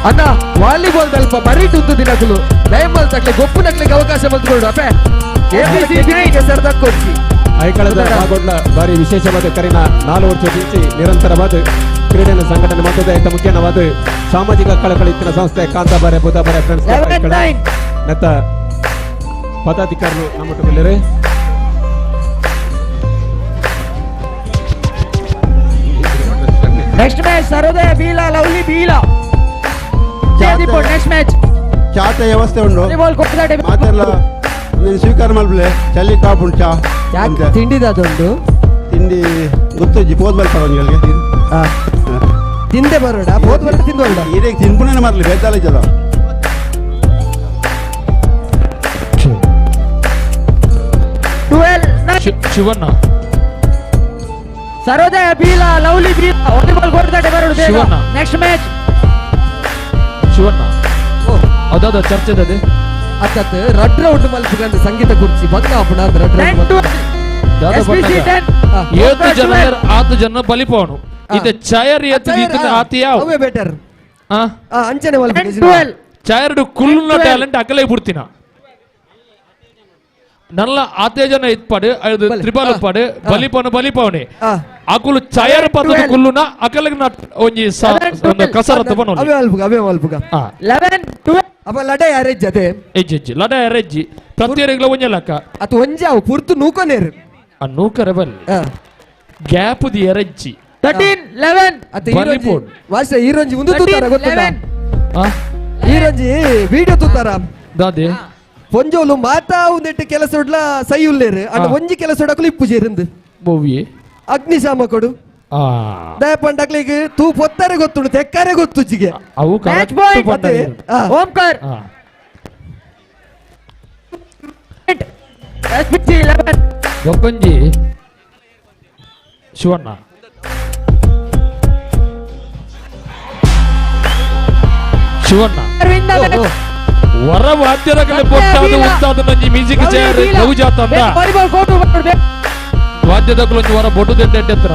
ಅಣ್ಣ ವಾಲಿಬಾಲ್ ದಲ್ಪ ಬರೀಟುಂದು ದಿನಕುಲು ಲೈಮಲ್ ತಕ್ಲೆ ಗೊಪ್ಪು ನಕ್ಲಿಗೆ ಅವಕಾಶ ಬಂದ್ಕೊಂಡು ಅಪ್ಪೆ ಕೊಡ್ಸಿ
ಐಕಳದ ಬಾಗೋಡ್ಲ ಬಾರಿ ವಿಶೇಷವಾದ ಕರಿನ 4 ವರ್ಷ ದಿಂಚಿ ನಿರಂತರವಾದ ಕ್ರೀಡೆಯನ್ನು ಸಂಘಟನೆ ಮಾಡಿದ ಐತ ಮುಖ್ಯನವಾದ ಸಾಮಾಜಿಕ ಕಳಕಳಿ ಇತ್ತಿನ ಸಂಸ್ಥೆ ಕಾಂತಾಬಾರೆ ಬುದ್ಧಬಾರೆ ಫ್ರೆಂಡ್ಸ್ ನೆತ್ತ ಪದಾಧಿಕಾರಿಗಳು ನಮ್ಮ
next match Sarvodaya Beela lovely Beela next match
ಚಾತ ವ್ಯವಸ್ಥೆ ಉಂಟು ಮಾತೆಲ್ಲ ನೀನು ಸ್ವೀಕಾರ ಮಲ್ಪಲೆ ಚಳಿ ಕಾಪುಂಡು ಚಾ
ತಿಂಡಿದಾದೊಂದು
ತಿಂಡಿ ಗೊತ್ತುಜ್ಜಿ ಪೋದ್ ಬಲ್ಪರ ಒಂಜಿಗಳಿಗೆ
ತಿಂದೆ ಬರೋಡ ಪೋದ್ ಬಲ್ಲ ತಿಂದು ಬರೋಡ
ಈರೇಗ್ ತಿನ್ಪುಣನೆ ಮರಲಿ ಬೇತಾಲ ಜಲ
Shivanna
Sarvodaya Beela lovely Beela volleyball ಕೊಡ್ತಾರೆ ಬರೋಡು ಬೇಗ ನೆಕ್ಸ್ಟ್ ಮ್ಯಾಚ್
ಶಿವಣ್ಣ ಅದಾದ ಚರ್ಚೆದದೆ
ಅತ್ತತ್ ರಡ್ ರೌಂಡ್ ಮಲ್ಪುಗಂದ ಸಂಗೀತ ಕುರ್ಚಿ ಬಂಗ ಆಪುಣ ರಡ್ ರೌಂಡ್.
ಏತು ಜನ ಆತು ಜನ ಬಲಿಪವನು ಇದು ಚೈರ್ ಏತು ದೀತನ ಆತು ಯಾವ
ಅವೇ ಬೆಟರ್. ಅಂಚನೆ ಮಲ್ಪುಗ
ಚೈರ್ ಕುಲ್ಲುನ ಟ್ಯಾಲೆಂಟ್ ಅಕಲೇ ಬಿಡ್ತಿನ ನಲ್ಲ ಆತೆ ಜನ ಇತ್ಪಾಡು ಅದು ತ್ರಿಬಲ್ ಪಾಡು ಬಲಿಪವನು ಬಲಿಪವನೆ ಅಕುಲು ಚೈರ್ ಪತ್ತದ ಕುಲ್ಲುನ ಅಕಲಗ್ ಒಂಜಿ ಕಸರತ್ತು ಬನೋ
ಅವೇ ಮಲ್ಪುಗ ಅವೇ ಮಲ್ಪುಗ.
11 12
ಅಪ್ಪ ಲಡೈ ಅರೆಜ್ಜಿ ಅದೇ
ಎಜ್ಜಿ ಲಡೈ ಅರೆಜ್ಜಿ ಪ್ರತಿಯೊರಿಗ್ಲ ಒಂಜೆ ಲಕ್ಕ
ಅದು ಒಂಜೆ ಅವು ಪುರ್ತು ನೂಕನೇರು
ಆ ನೂಕರೆ ಬಲ್ಲಿ ಗ್ಯಾಪ್ the ಎರೆಜ್ಜಿ.
13 11
ಅತ್ತೆ ಹೀರೋಜಿ ವಾಸ ಹೀರೋಜಿ ಒಂದು ತೂತಾರ ಗೊತ್ತುಂಡ ಹೀರೋಜಿ ವಿಡಿಯೋ ತೂತಾರ ದಾದೆ ಪೊಂಜೋಲು ಮಾತಾ ಒಂದೆಟ್ಟು ಕೆಲಸ ಉಡ್ಲ ಸೈ ಉಲ್ಲೇರು ಅಂಡ ಒಂಜಿ ಕೆಲಸ ಉಡಕಲು ಇಪ್ಪು ಜೇರಿಂದು
ಬೋವಿ ಅಗ್ನಿಶಾಮಕಡು
ದಯಪಂಡಕ್ಲಿಗೆ ತೂ ಪೊತ್ತಾರೆ ಗೊತ್ತುಂಡು ತೆಕ್ಕಾರೆ ಗೊತ್ತು ಜಿಗೆ
ಅವು
ಮ್ಯಾಚ್ ಪಾಯಿಂಟ್ ಓಂಕಾರ್ ಎಸ್ಪಿಸಿ 11
ಬೊಕ್ಕೊಂಜಿ ಶಿವಣ್ಣ ಶಿವಣ್ಣ ವರ ವಾದ್ಯದ ಕಲೆ ಪೊಟ್ಟಾದ ಉತ್ತಾದ ನಂಜಿ ಮ್ಯೂಸಿಕ್ ಚೇರ್ ಗೌಜಾತ ಅಂದ ವಾದ್ಯದಕಲು ಒಂಜಿ ವರ ಬೊಟ್ಟು ದೆಡ್ಡೆ ಎತ್ತರ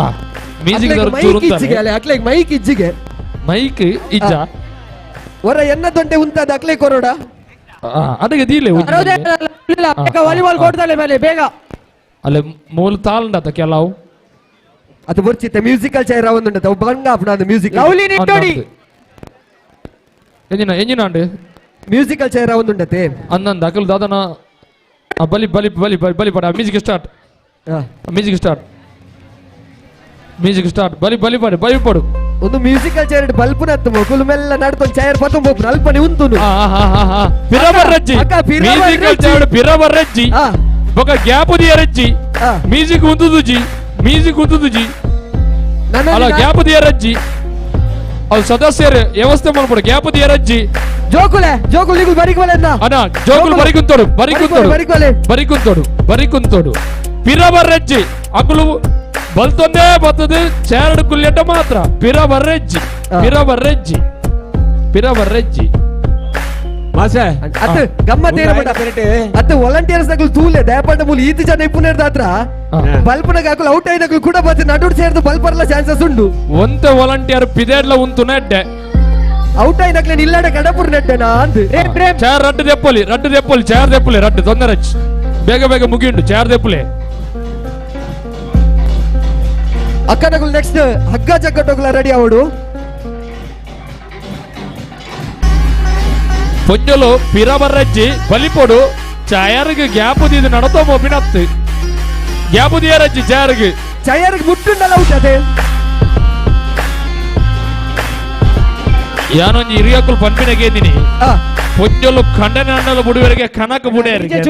ಆ ಮ್ಯೂಸಿಕ್ ದರ
ಮೈಕ್ ಇಜ್ಜಿಗೆ ಅಲೆ ಅಕ್ಲೆಗ್ ಮೈಕ್ ಇಜ್ಜಿಗೆ
ಮೈಕ್ ಇಜ್ಜ
ವರ ಎನ್ನ ದೊಂಡೆ ಉಂತಾದ ಅಕ್ಲೆ ಕೊರೋಡ
ಅದಕ್ಕೆ ದೀಲೆ
ಬೇಗ ವಾಲಿಬಾಲ್ ಕೊಡ್ತಾಳೆ ಮೇಲೆ ಬೇಗ
ಅಲ್ಲೇ ಮೂಲ ತಾಳ್ಂಡತ ಕೆಲವು
ಅದು ಬರ್ಚಿತ್ತೆ ಮ್ಯೂಸಿಕಲ್ ಚೇರ್ ಒಂದುಂಡತ ಬಂಗ ಅಪ್ನ ಮ್ಯೂಸಿಕ್
ಲವ್ಲಿ ನಿಟ್ಟೋಡಿ
ಎಂಜಿನ ಎಂಜಿನ ಅಂಡು
ಮ್ಯೂಸಿಕಲ್ ಚೇರ್ ಒಂದುಂಡತೆ
ಅಂದಂದ ಅಕಲ್ ದಾದನ ಬಲಿ ಬಲಿ ಬಲಿ ಬಲಿ ಬಲಿ ಪಡ music start music start music start ಬಲಿ ಬಲಿ ಪಡೆ ಬಲಿ ಪಡು
ಒಂದು ಮ್ಯೂಸಿಕಲ್ ಚೇರ್ ಬಲ್ಪುನತ್ತು ಮೊಕುಲು ಮೆಲ್ಲ ನಡ್ಕೊಂಡು ಚೇರ್ ಪತ್ತೊಂಬ ಅಲ್ಪನೆ ಉಂತುನು
ಪಿರಬರ್ರಜ್ಜಿ ಮ್ಯೂಸಿಕಲ್ ಚೇರ್ ಪಿರಬರ್ರಜ್ಜಿ ಬೊಕ ಗ್ಯಾಪ್ ದಿಯರಜ್ಜಿ ಮ್ಯೂಸಿಕ್ ಉಂತುದುಜಿ ಮ್ಯೂಸಿಕ್ ಉಂತುದುಜಿ ಅಲ್ಲ ಗ್ಯಾಪ್ ದಿಯರಜ್ಜಿ ಅವು ಸದಸ್ಯರು ವ್ಯವಸ್ಥೆ ಮಾಡ್ಬಿಡು ಗ್ಯಾಪ್ ದಿಯರಜ್ಜಿ
ಜೋಕುಲೆ ಜೋಕುಲು ಬರಿಕೋಲೆ
ಅಣ್ಣ ಜೋಕುಲು ಬರಿಕುಂತೋಡು ಬರಿಕುಂತೋಡು ಬರಿಕುಂತೋಡು ಬರಿಕುಂತೋಡು ಪಿರಬರ್ರಜ್ಜಿ ಅಕುಲು ಬಲ್ತೊಂದೇ ಬರ್ತದೆ ಚೇರಡು ಕುಲ್ಲೆಟ ಮಾತ್ರ ಪಿರಬರ್ರಜ್ಜಿ ಪಿರಬರ್ರಜ್ಜಿ ಪಿರಬರ್ರಜ್ಜಿ
ಮಾಸೆ
ಅತ್ತು ಗಮ್ಮತ್ ಅತ್ತು ವಾಲಂಟಿಯರ್ಸ್ ನಕಲು ತೂಲೆ ದಯಪಂಡ ಮೂಲು ಈತ ಜನ ಇಪ್ಪುನೇರ್ದ ಹತ್ರ ಬಲ್ಪನಗ ಹಾಕಲು ಔಟ್ ಐದಕ್ಕಲು ಕೂಡ ಬರ್ತದೆ ನಡುಡ್ ಸೇರ್ದು ಬಲ್ಪರ್ಲ ಚಾನ್ಸಸ್ ಉಂಡು
ಒಂತೆ ವಾಲಂಟಿಯರ್ ಪಿದೇಡ್ಲ ಉಂತು ನೆಡ್ಡೆ
ಔಟ್ ಐದಕ್ಲೆ ನಿಲ್ಲಡ ಕಡಪುರ್ ನೆಡ್ಡೆನಾ ಅಂದ್
ಚೇರ್ ರಡ್ಡು ದೆಪ್ಪಲಿ ರಡ್ಡು ದೆಪ್ಪಲಿ ಚೇರ್ ದೆಪ್ಪಲಿ ರಡ್ಡು ತೊಂದರೆ ಬೇಗ ಬೇಗ ಮುಗಿಯುಂಡು ಚೇರ್ ದೆಪ್ಪಲಿ
ಅಕ್ಕನಗುಲ್ ನೆಕ್ಸ್ಟ್ ಹಗ್ಗ ಜಗ್ಗಟೋಗ್ಲ ರೆಡಿ ಅವಡು
ಪೊಂಜಲು ಪಿರಬರ್ರಜ್ಜಿ ಬಲಿಪೊಡು ಚಯರ್ಗ್ ಗ್ಯಾಪ್ ದಿದ್ದು ನಡತೋ ಮೊಬಿನತ್ತು ಗ್ಯಾಪ್ ದಿಯರಜ್ಜಿ ಚಯರ್ಗ್
ಚಯರ್ಗ್ ಮುಟ್ಟುಂಡಲ್ಲ ಔಟ್ ಅದೇ
ಯಾನೊಂಜಿ ಹಿರಿಯಕುಲ್ ಪನ್ಪಿನಗೆ ಏನಿನಿ ಪೊಂಜಲು ಖಂಡನೆ ಅಣ್ಣಲ ಬುಡುವರೆಗೆ ಕನಕ ಬುಡೆಯರಿಗೆ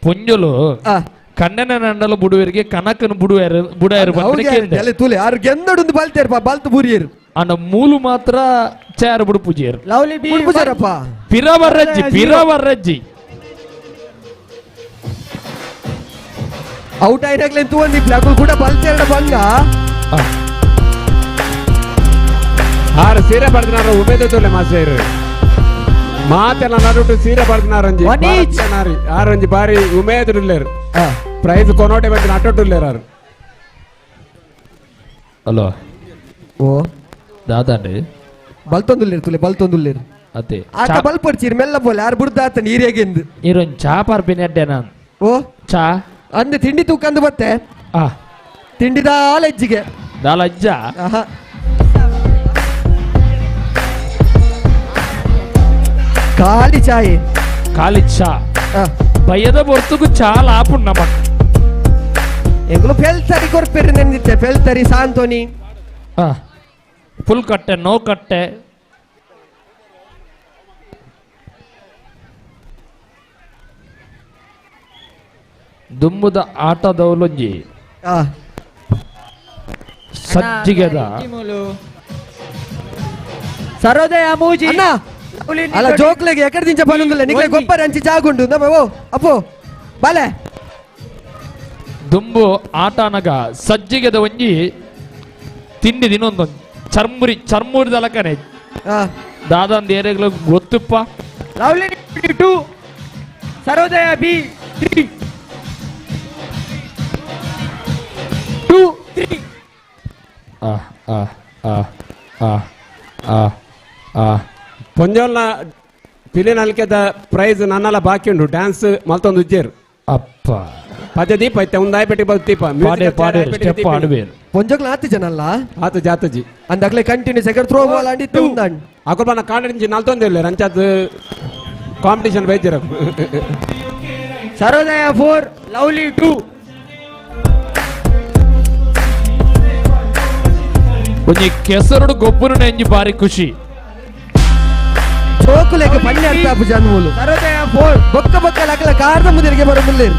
ಪೊಂಜಲು ಕಣ್ಣನ ನಂಡಲ ಬುಡುವರಿಗೆ ಕನಕನ ಬುಡುವೆರು ಬುಡಾಯರು
ಬಂದ್ರೆ ತೂಲೆ ಆರು ಗೆಂದಡುಂದು ಬಾಲ್ತೇರಪ್ಪ ಬಾಲ್ತು ಬುರಿಯರು
ಅಣ್ಣ ಮೂಲು ಮಾತ್ರ ಚಾರು ಬುಡು ಪೂಜೆಯರು
ಲವ್ಲಿ ಬಿ
ಪೂಜಾರಪ್ಪ
ಪಿರವರ್ರಜ್ಜಿ ಪಿರವರ್ರಜ್ಜಿ
ಔಟ್ ಆಯ್ತಾಗ್ಲೇ ತೂವಂದಿ ಬ್ಲಾಕ್ ಕೂಡ ಬಾಲ್ತೇರಡ ಬಂಗ
ಆರು ಸೀರೆ ಪಡ್ದಿನಾರ ಉಮೇದ ತೋಲೆ ಮಾಸೇರು ಮಾತೆಲ್ಲ ನಡುಟು ಸೀರೆ ಪಡ್ದಿನಾರಂಜಿ ಆರಂಜಿ ಬಾರಿ ಉಮೇದುಲ್ಲೇರು ಪ್ರೈಸ್ ಕೊನೋಟೆ ಬಂದಿನ ಅಟ್ಟೊಟ್ಟುಲ್ಲೇರು ಆರು
ಹಲೋ
ಓ
ದಾದಾಂడి
ಬಲ್ತೊಂದುಲ್ಲೇರು ತುಲೆ ಬಲ್ತೊಂದುಲ್ಲೇರು
ಅದೇ
ಆತ ಬಲ್ಪಡ್ಚೀರ್ ಮೆಲ್ಲ ಬೋಲೆ ಆರು ಬುಡ್ದ ಆತ ನೀರೇಗೆಂದು
ಈರೊಂದು ಚಾ ಪಾರ್ಪಿನ ಅಡ್ಡೆ ನಾನು
ಓ
ಚಾ
ಅಂದೆ ತಿಂಡಿ ತೂಕಂದು ಬತ್ತೆ ತಿಂಡಿ ದಾಲ ಹೆಜ್ಜಿಗೆ
ದಾಲ ಅಜ್ಜ
ಖಾಲಿ ಚಾಯ್
ಖಾಲಿ ಚಾ ಭಯದ ಹೊರತುಗು ಚಾ ಲಾಪುಂಡು ನಮಕ್
ಎಂಗುಲು ಫೆಲ್ತರಿ ಕೊರ್ಪೆರು ನೆಂದಿತ್ತೆ ಫೆಲ್ತರಿ ಸಾಂತೋನಿ
ಫುಲ್ ಕಟ್ಟೆ ನೋ ಕಟ್ಟೆ ದುಂಬುದ ಆಟದವಲೊಂಜಿ ಸಜ್ಜಿಗೆದ
ಸರೋದಯ ಮೂಜಿ
ಅಣ್ಣ ಅಲ್ಲ ಜೋಕ್ಲೆಗೆ ಎಕಡೆ ದಿಂಚ ಪನೊಂದುಲ್ಲ ನಿಕ್ಲೆ ಗೊಬ್ಬರ ಅಂಚಿ ಜಾಗುಂಡು ಓ ಅಪ್ಪೋ ಬಾಲೆ
ದುಂಬು ಆಟ ಅನಗ ಸಜ್ಜಿಗೆದ ಒಂಜಿ ತಿಂಡಿ ದಿನೊಂದೊಂದು ಚರ್ಮುರಿ ಚರ್ಮುರಿದ ಲಕ್ಕನೆ ದಾದಂದ ಏರೆಗ್ಲ ಗೊತ್ತಪ್ಪ.
Lovely 2 Sarvodaya B 3 2 3
ಆ ಆ ಆ ಆ ಆ ಆ
ಪೊಂಜೋಲ್ನ ಪಿಲಿನಲ್ಕೆದ ಪ್ರೈಸ್ ನನ್ನಲ್ಲ ಬಾಕಿ ಉಂಡು ಡ್ಯಾನ್ಸ್ ಮಲ್ತೊಂದು ಉಜ್ಜೇರು
ಅಪ್ಪ
ಪದ್ಯ ದೀಪ ಐತೆ ಒಂದು ಆಯ್ಪೆಟ್ಟಿಗೆ ಬಲ್ ದೀಪ
ಪಾಡೆ ಪಾಡೆ ಸ್ಟೆಪ್ ಆಡುವೇರು
ಪೊಂಜೋಗ್ಲ ಆತು ಜನಲ್ಲ
ಆತು ಜಾತಜಿ
ಅಂದಾಗ್ಲೇ ಕಂಟಿನ್ಯೂಸ್ ಎಗರ್ ಥ್ರೋ ಬಾಲ್ ಆಡಿತ್ತು ಉಂದಾಂಡ್
ಅಕೊಲ್ಪನ ಕಾಂಡಿಂಚಿ ನಲ್ತೊಂದು ಇಲ್ಲ ರಂಚಾತ್ ಕಾಂಪಿಟಿಷನ್ ಬೈದಿರ.
ಸರ್ವೋದಯ 4 ಲವ್ಲಿ 2
ಒಂಜಿ ಕೆಸರುಡು ಗೊಬ್ಬರು ನೆಂಜಿ ಬಾರಿ ಖುಷಿ.
ಜೋಕುಲೆಗೆ ಪನ್ನೆ ಅರ್ಥ ಆಪು ಜನ್ಮೂಲು
ಸರ್ವೋದಯ 4
ಬೊಕ್ಕ ಬೊಕ್ಕ ಲಕಲ ಕಾರ್ದ ಮುದಿರಿಗೆ ಬರೋ ಮುಲ್ಲೇರು.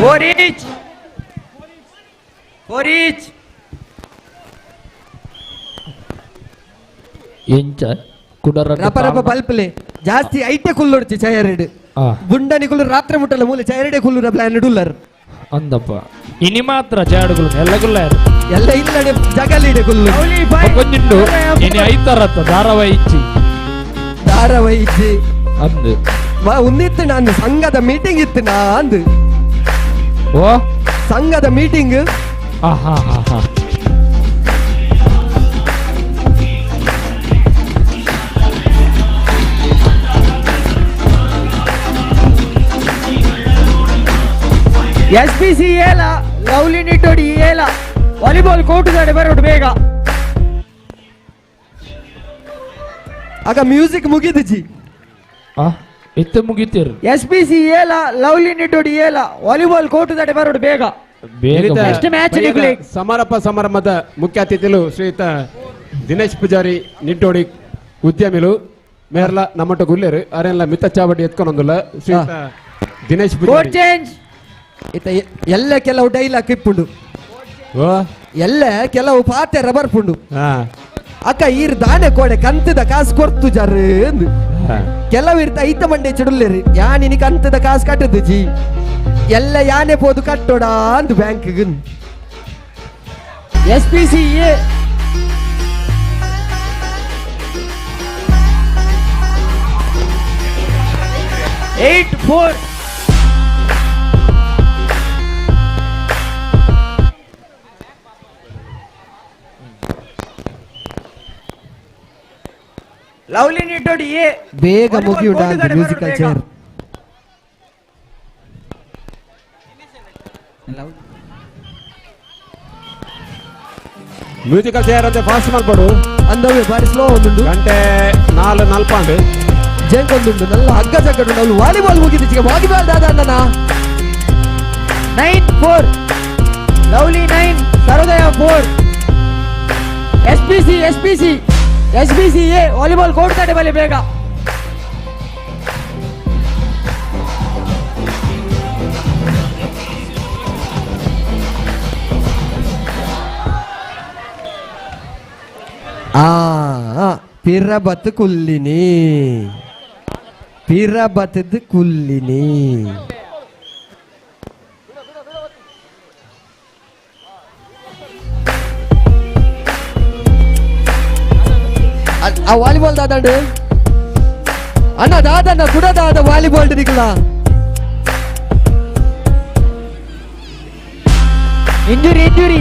4 each 4 each
ಎಂಚ ಕುಡರ
ರಪ ರಪ ಬಲ್ಪಲೆ ಜಾಸ್ತಿ ಐಟೆ ಕುಲ್ಲೊಡ್ಚಿ ಚಯರೆಡ್ ಬುಂಡನಿ ಕುಲ್ಲು ರಾತ್ರಿ ಮುಟ್ಟಲ್ಲ ಮೂಲೆ ಚಯರೆಡೆ ಕುಲ್ಲುರ ಪ್ಲಾನ್ ಡುಲ್ಲರ್
ಅಂದಪ್ಪ. ಇನಿ ಮಾತ್ರ ಜಾಡುಗಳು ಎಲ್ಲ ಗುಲ್ಲ
ಎಲ್ಲ ಇಲ್ಲಡೆ ಜಗಲಿಡೆ ಕುಲ್ಲು
ಕೊಂಜಿಂಡು ಇನಿ ಐತರತ್ತ ಧಾರಾವಾಹಿ ಇಚ್ಚಿ
ಧಾರಾವಾಹಿ ಇಚ್ಚಿ
ಅಂದು
ಮಾ ಉಂದಿತ್ತು ನಾನು ಸಂಘದ ಮೀಟಿಂಗ್ ಇತ್ತು ನಾ ಅಂದು
ಓ
ಸಂಘದ ಮೀಟಿಂಗ್
ಹಾ ಹಾ ಹಾ
ಎಸ್ ಪಿ ಸಿ ಏಲ ಲವ್ಲಿ ನಿಟ್ಟೋಡಿ ಏಲ ವಾಲಿಬಾಲ್ ಕೋರ್ಟ್ ಬರೋಡು ಬೇಗ.
ಆಗ ಮ್ಯೂಸಿಕ್ ಮುಗಿದುಜಿ
ಇತ್ತ ಮುಗಿತೀರಿ.
ಎಸ್ ಪಿ ಸಿ ಏಲ ಲವ್ಲಿ ನಿಟ್ಟೋಡಿ ಏಲ ವಾಲಿಬಾಲ್ ಕೋರ್ಟ್ ಬರೋಡು ಬೇಗ. ನೆಕ್ಸ್ಟ್ ಮ್ಯಾಚ್
ಸಮಾರಪ್ಪ ಸಮಾರಂಭದ ಮುಖ್ಯ ಅತಿಥಿಗಳು ಶ್ರೀಯುತ ದಿನೇಶ್ ಪೂಜಾರಿ ನಿಟ್ಟೋಡಿ ಉದ್ಯಮಿಲು ಮೇರ್ಲ ನಮ್ಮಟ್ಟ ಗುಲ್ಲೇರು ಅರೆಲ್ಲ ಮಿತ್ತ ಚಾವಡಿ ಎತ್ಕೊಂಡೊಂದುಲ್ಲ ಶ್ರೀಯುತ ದಿನೇಶ್ ಪೂಜಾರಿ.
ಇತ್ತ ಎಲ್ಲ ಕೆಲವು ಡೈಲಾಗ್ ಇಪ್ಪುಂಡು ಎಲ್ಲ ಕೆಲವು ಪಾತೆ ರಬರ್ ಪುಂಡು ಅಕ್ಕ ಈರ್ ದಾನೆ ಕೋಡೆ ಕಂತದ ಕಾಸು ಕೊರ್ತು ಜರ್ ಕೆಲವು ಇರ್ತ ಐತ ಮಂಡೆ ಚಿಡುಲ್ಲೇರಿ ಯಾನಿನಿ ಕಂತದ ಕಾಸು ಕಟ್ಟದು ಜಿ ಎಲ್ಲ ಯಾನೆ ಪೋದು ಕಟ್ಟೋಡ ಅಂದು bank
S P C A 8 4 lovely Nittodi A
ಬೇಗ ಮುಗಿಯುಡ ಮ್ಯೂಸಿಕಲ್ ಚೇರ್.
ಮ್ಯೂಸಿಕಲ್ ಚೇರ್ ಅಂತ ಫಾಸ್ಟ್ ಮಾಡ್ಕೊಡು
ಅಂದವೇ ಬಾರಿ ಸ್ಲೋ ಒಂದುಂಡು
ಗಂಟೆ 4:40
ಜಂಕೊಂದುಂಡು ನಲ್ಲ ಹಗ್ಗ ಜಗ್ಗಡು ನಾವು ವಾಲಿಬಾಲ್ ಮುಗಿದಿಚ್ಚಿಗೆ ವಾಲಿಬಾಲ್ ದಾದ ಅಣ್ಣನ
9 4 lovely 9 Sarvodaya 4 S P C S P C S B C A volleyball court ತಡೆ ಬಲಿ ಬೇಗ.
ಆ ಪಿರಬತ್ ಕುಲ್ಲಿನಿ ಪಿರಬತ್ತದ ಕುಲ್ಲಿನಿ ಆ ವಾಲಿಬಾಲ್ ದಾದಾಂಡು ಅಣ್ಣ ದಾದಣ್ಣ ಕುಡ ದಾದ ವಾಲಿಬಾಲ್ ನಿಕಲ
ಇಂಜುರಿ ಇಂಜುರಿ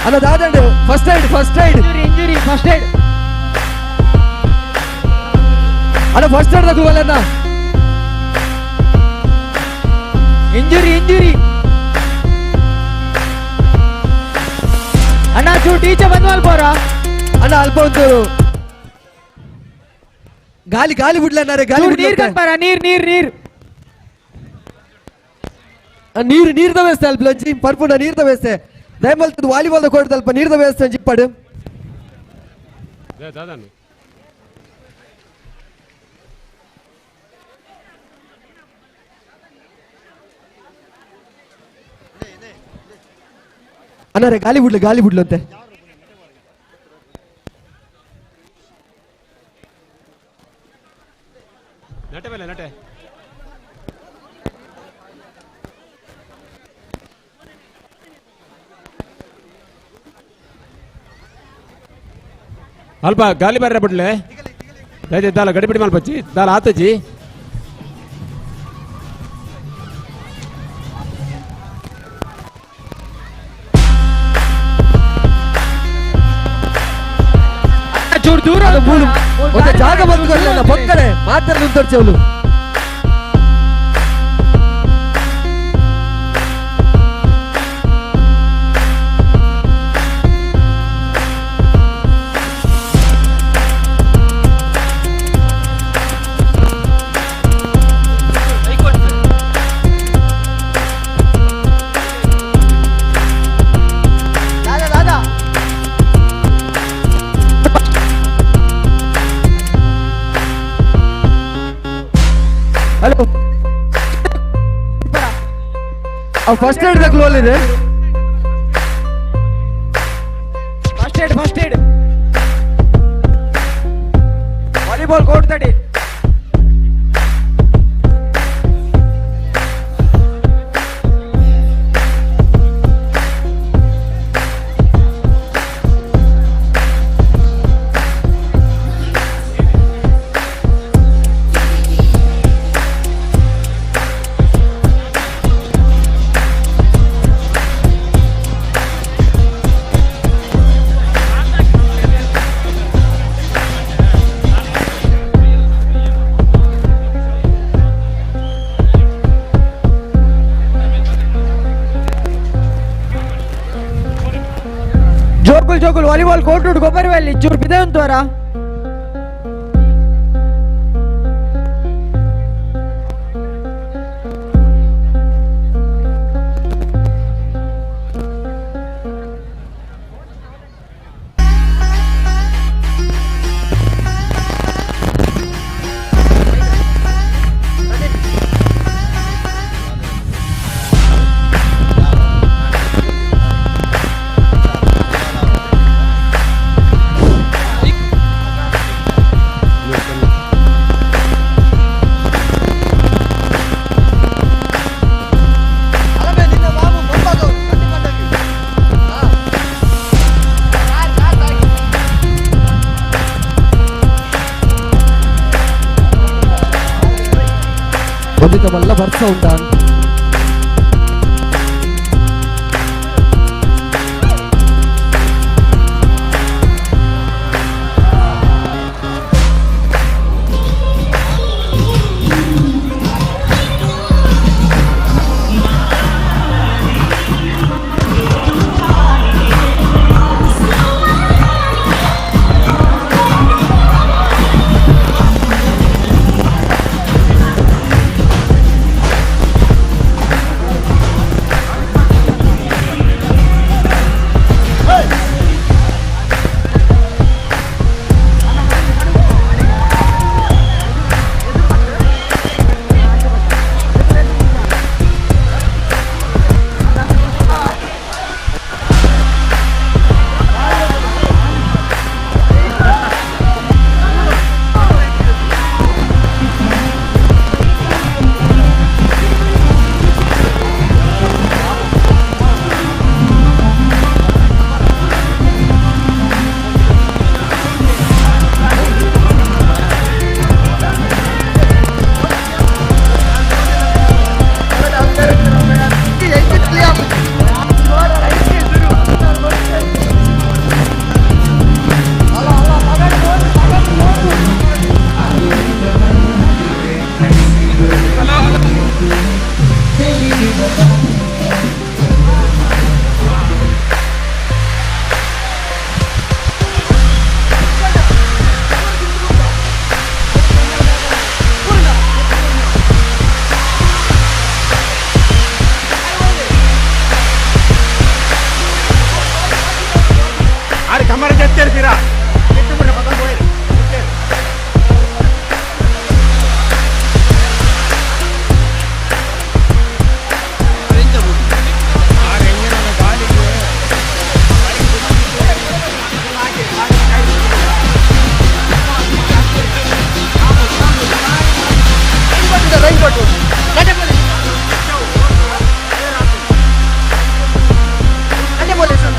ಅಣ್ಣ ದಾದಂಡು first aid first aid
injury injury first aid
ಅಣ್ಣ ಫಸ್ಟ್ ಏಡ್ ತಗೊಳ್ಳಲ್ಲ
ಇಂಜುರಿ ಇಂಜುರಿ ಅಣ್ಣ ಚೂ ಟೀಚರ್ ಬಂದ್ವಲ್ ಪೋರ
ಅಣ್ಣ ಅಲ್ಪ ಒಂದು ಗಾಲಿ ಗಾಲಿ ಬಿಡ್ಲನ್ನಾರೆ ಗಾಲಿ
ನೀರ್ ಕಟ್ಪಾರ ನೀರ್ ನೀರ್ ನೀರ್
ನೀರು ನೀರ್ದ ವ್ಯವಸ್ಥೆ ಅಲ್ಪ ಲಂಚಿ ಪರ್ಪುಂಡ ನೀರ್ದ ವ್ಯವಸ್ಥೆ ದಯಮಲ್ತದ ವಾಲಿಬಾಲ್ ಕೋರ್ಟ್ ಅಲ್ಪ ನೀರ್ದ ವ್ಯವಸ್ಥೆ ಜಿಪ್ಪಾಡು ಅನ್ನಾರೆ ಗಾಲಿ ಬಿಡ್ಲು ಗಾಲಿ ಬಿಡ್ಲು ಅಂತೆ
ನಟೆ ಮೇಲೆ ನಟೆ ಅಲ್ಪ ಗಾಲಿ ಬರ್ರೆ ಬಿಡ್ಲೆ ದಯಚೇತಿ ದಾಲ ಗಡಿಬಿಡಿ ಮಲ್ಪಚ್ಚಿ ದಾಲ ಆತಜಿ
ಚೂರು ದೂರ
ಒಂದು ಜಾಗ ಬಂದ್ಕೊಳ್ಳಲ್ಲ ಬೊಕ್ಕಡೆ ಮಾತಾಡಲು ಉಂಟು
ದಾದಾ ದಾದಾ
ಹಲೋ ಫಸ್ಟ್ ಏಡ್ ಬೇಕು ಇದೆ
first aid volleyball court ತಡಿ ಜೋಕುಲ್ ಜೋಕುಲ್ ವಾಲಿಬಾಲ್ ಕೋರ್ಟ್ ಉಂಟು ಗೊಬ್ಬರ ವ್ಯಾಲಿ ಚೂರು ಬಿದೆ ಉಂಟು ಅರ
ಒಂದಿತ ಮಲ್ಲ ಬರ್ಸ ಉಂಟಾ ಅಂತ.
ಆರೆ ಕಮರ ಜತ್ತೇರ್ತೀರಾ
ಅಲ್ಲೇ ಬೋಲೆ ಸರ್.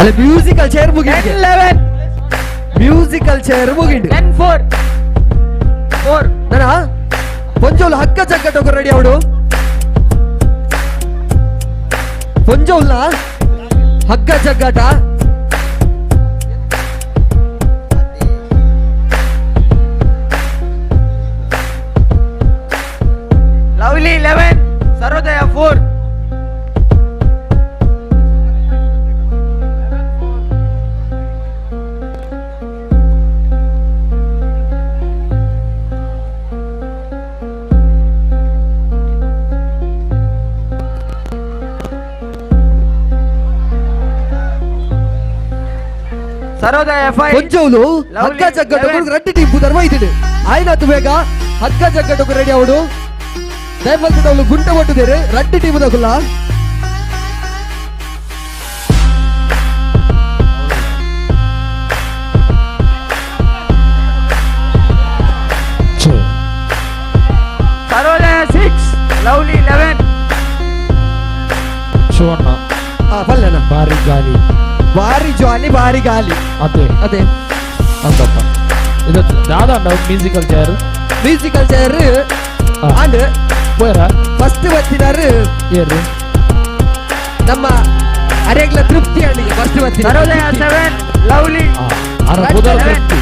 ಅಲ್ಲ ಮ್ಯೂಸಿಕಲ್ ಚೇರ್ ಮುಗಿ
11
ಮ್ಯೂಸಿಕಲ್ ಚೇರ್ ಮುಗಿಂಡು
10 4 4
ನನ ಪೊಂಜೋಲು ಹಕ್ಕ ಜಗ್ಗಟೋಗ ರೆಡಿ ಅವಡು ಪೊಂಜೋಲ್ನ ಹಗ್ಗ ಜಗ್ಗಾಟ
Lovely 11 Sarvodaya 4 Sarvodaya 5
ಪೊಂಜೋಲು ಹಗ್ಗ ಜಗ್ಗಟೋಗ ರೆಡ್ಡಿ ಟೀಮ್ ಧರ್ಮ ಇದ್ದೀನಿ ಆಯ್ನಾತು ಬೇಗ ಹಗ್ಗ ಜಗ್ಗಟೋಗ ರೆಡಿ ಅವಡು ದಯಮಲ್ತದವಳು ಗುಂಟ ಒಟ್ಟುದೇರು ರಡ್ಡಿ ಟೀಮ್ ದಗುಲ್ಲ
ಸರ್ವೋದಯ 6 ಲವ್ಲಿ 11
ಶಿವಣ್ಣ
ಬಲ್ಲನ
ಭಾರಿ ಗಾಲಿ
ಭಾರಿ ಜಾಲಿ ಭಾರಿ ಗಾಲಿ
ಅದೇ
ಅದೇ
ಅಂತಪ್ಪ ಇದು ದಾದಾ musical chair
musical chair and
ಪೋಯರ
first ಬತ್ತಿನಾರು
ಏರು
ನಮ್ಮ ಅರೆಗ್ಲ ತೃಪ್ತಿ ಅಣ್ಣಿಗೆ ಫಸ್ಟ್ ಬತ್ತಿನ
ಸರ್ವೋದಯ 7 ಲವ್ಲಿ
ಅರ ಪುದರ್ ತೃಪ್ತಿ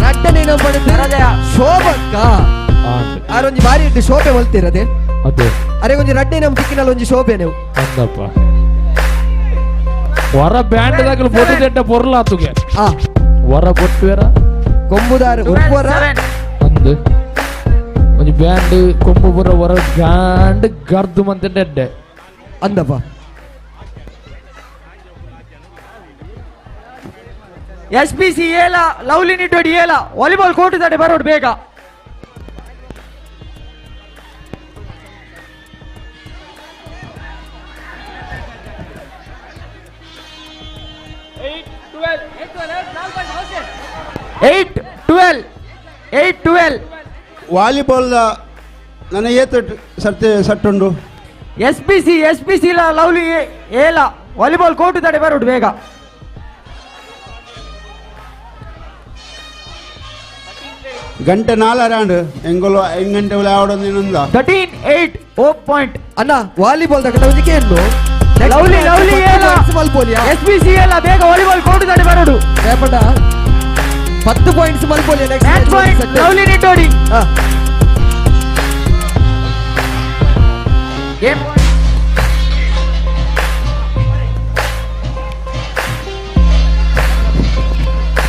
ರಡ್ಡನೆ ನಮ್ಮ ಪಡೆದು ಶೋಭಕ್ಕ ಆರೊಂಜಿ ಬಾರಿ ಇಟ್ಟು ಶೋಭೆ ಹೊಲ್ತಿರದೆ
ಅದೇ
ಅರೆ ಒಂಜಿ ರಡ್ಡೆ ನಮ್ಮ ದಿಕ್ಕಿನಲ್ಲಿ ಒಂಜಿ ಶೋಭೆ ನೀವು
ಅಂದಪ್ಪ ಹೊರ ಬ್ಯಾಂಡ್ ದಾಗಲು ಫೋಟೋ ದೆಡ್ಡ ಪೊರ್ಲಾತುಗೆ ಹೊರ ಬೊಟ್ಟುವೆರ
ಕೊಂಬುದಾರು ಉಪ್ಪರ
ಅಂದು ಒಂಜಿ ಬ್ಯಾಂಡ್ ಕೊಂಬು ಪೂರ ಹೊರ ಬ್ಯಾಂಡ್ ಗರ್ದು ಮಂತೆ ಡೆಡ್ಡೆ
ಅಂದಪ್ಪ
S P C ಏಲ ಲವ್ಲಿ ನಿಡ್ಡೋಡಿ ಏಲ ವಾಲಿಬಾಲ್ ಕೋರ್ಟ್ ತಡೆ ಬರೋಡು ಬೇಗ eight 12 8 12
volleyball ನನ್ನ ಏತ ಸರ್ತಿ ಸಟ್ಟುಂಡು
S P C S P C lovely ಏಲ ವಾಲಿಬಾಲ್ ಕೋರ್ಟ್ ತಡೆ ಬರೋಡು ಬೇಗ
ಗಂಟೆ ನಾಲ್ಕು ಎಂಗೊಲು ಎಂಗಂಟೆ ಆಡೋದು
13 8 ಓ ಪಾಯಿಂಟ್
ಅಣ್ಣ ವಾಲಿಬಾಲ್ ತಗೊಂಡ ಒಂಜಿ ಏನು
ಲವ್ಲಿ ಲವ್ಲಿ ಏಲ
ಮಲ್ಪೋಲಿಯಾ
S P C ಏಲ ಬೇಗ ವಾಲಿಬಾಲ್ ಕೋರ್ಟ್ ತಡೆ ಬರೋಡು
ರೇಪಂಡ 10 ಪಾಯಿಂಟ್ಸ್ ಮಲ್ಪೋಲಿಯಾ next
match point lovely Niddodi game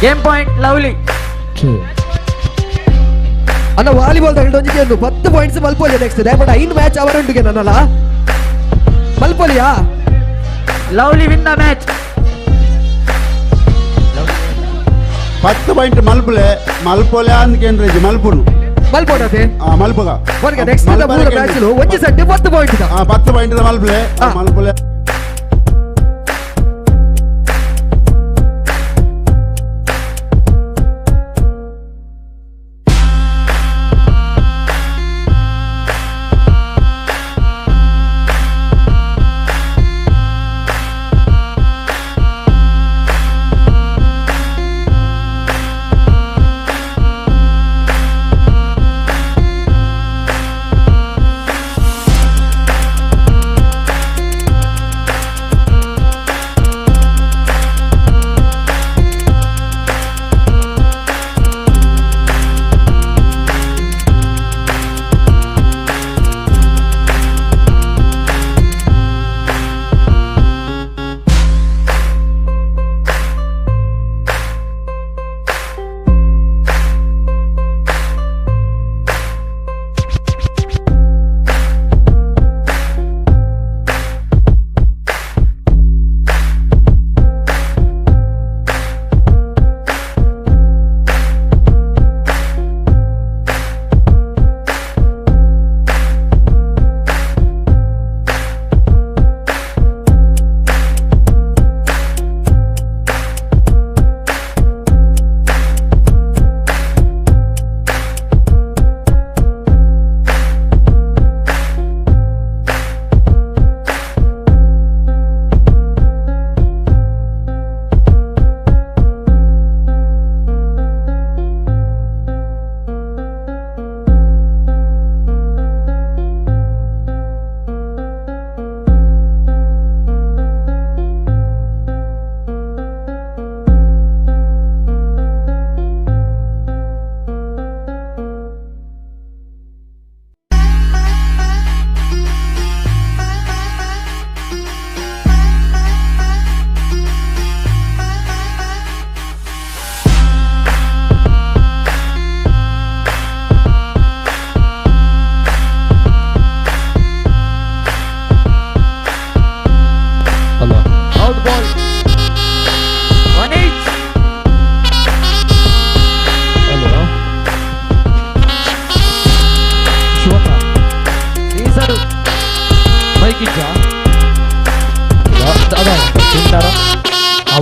game point lovely
ಅಣ್ಣ ವಾಲಿಬಾಲ್ ತಗೊಂಡು ಒಂಜಿ ಏನು 10 ಪಾಯಿಂಟ್ಸ್ ಮಲ್ಪೋಲಿಯಾ ನೆಕ್ಸ್ಟ್ ರೇಪಂಡ 5 ಮ್ಯಾಚ್ ಅವರುಂಡುಗೆ ನನ್ನಲ್ಲ ಮಲ್ಪೋಲಿಯಾ
lovely win the match
10 point ಮಲ್ಪಲೆ ಮಲ್ಪೋಲೆ ಅಂದ್ಕೇನ್ರಿ ಮಲ್ಪುನು
ಮಲ್ಪೋಡತೆ
ಮಲ್ಪಗ
ವರ್ಗ ನೆಕ್ಸ್ಟ್ ಮೂರು ಮ್ಯಾಚ್ ಒಂಜಿ ಸೆಟ್ 10 ಪಾಯಿಂಟ್
10 ಪಾಯಿಂಟ್ ಮಲ್ಪಲೆ ಮಲ್ಪಲೆ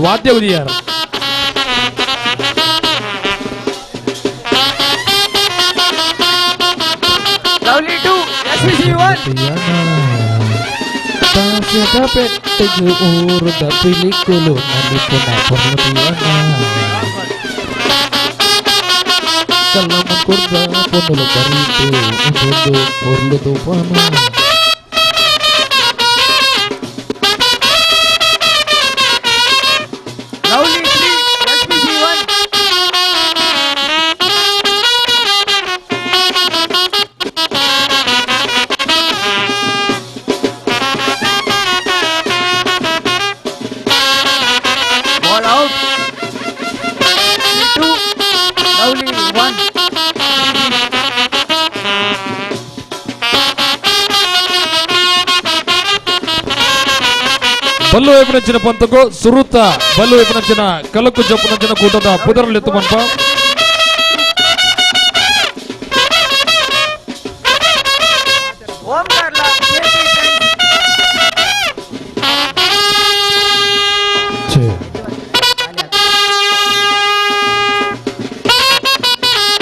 ವಾದ್ಯ ಉದಿಯಾರ
Lovely 2, SPC 1.
ಪೆಟ್ಟೆಗು ಊರುದ ಪಿಲಿಕುಲು ನಲಿಪುನ ಪೊರ್ಲುತಿಯನ ಕಲ್ಲಮ್ಮ ಕುರ್ದ ಪೊನ್ನುಲು ಬರೀತು ಉಂದೊಂದು ಪೊರ್ಲು ತೂಪಾನ
Lovely 3, SPC 1. Ball out. 2, Lovely 1.
Ballu ವೈಪನಂಚಿನ ಪಂತకు ಸುರುತ ಬಲ್ಲು ವೈಪನಂಚಿನ ಕಲಕು ಜಪ್ಪುನಂಚಿನ ಕೂಟದ ಪುದರಲೆತ್ತು ಪನ್ಪ
Omkar La, KP Friends.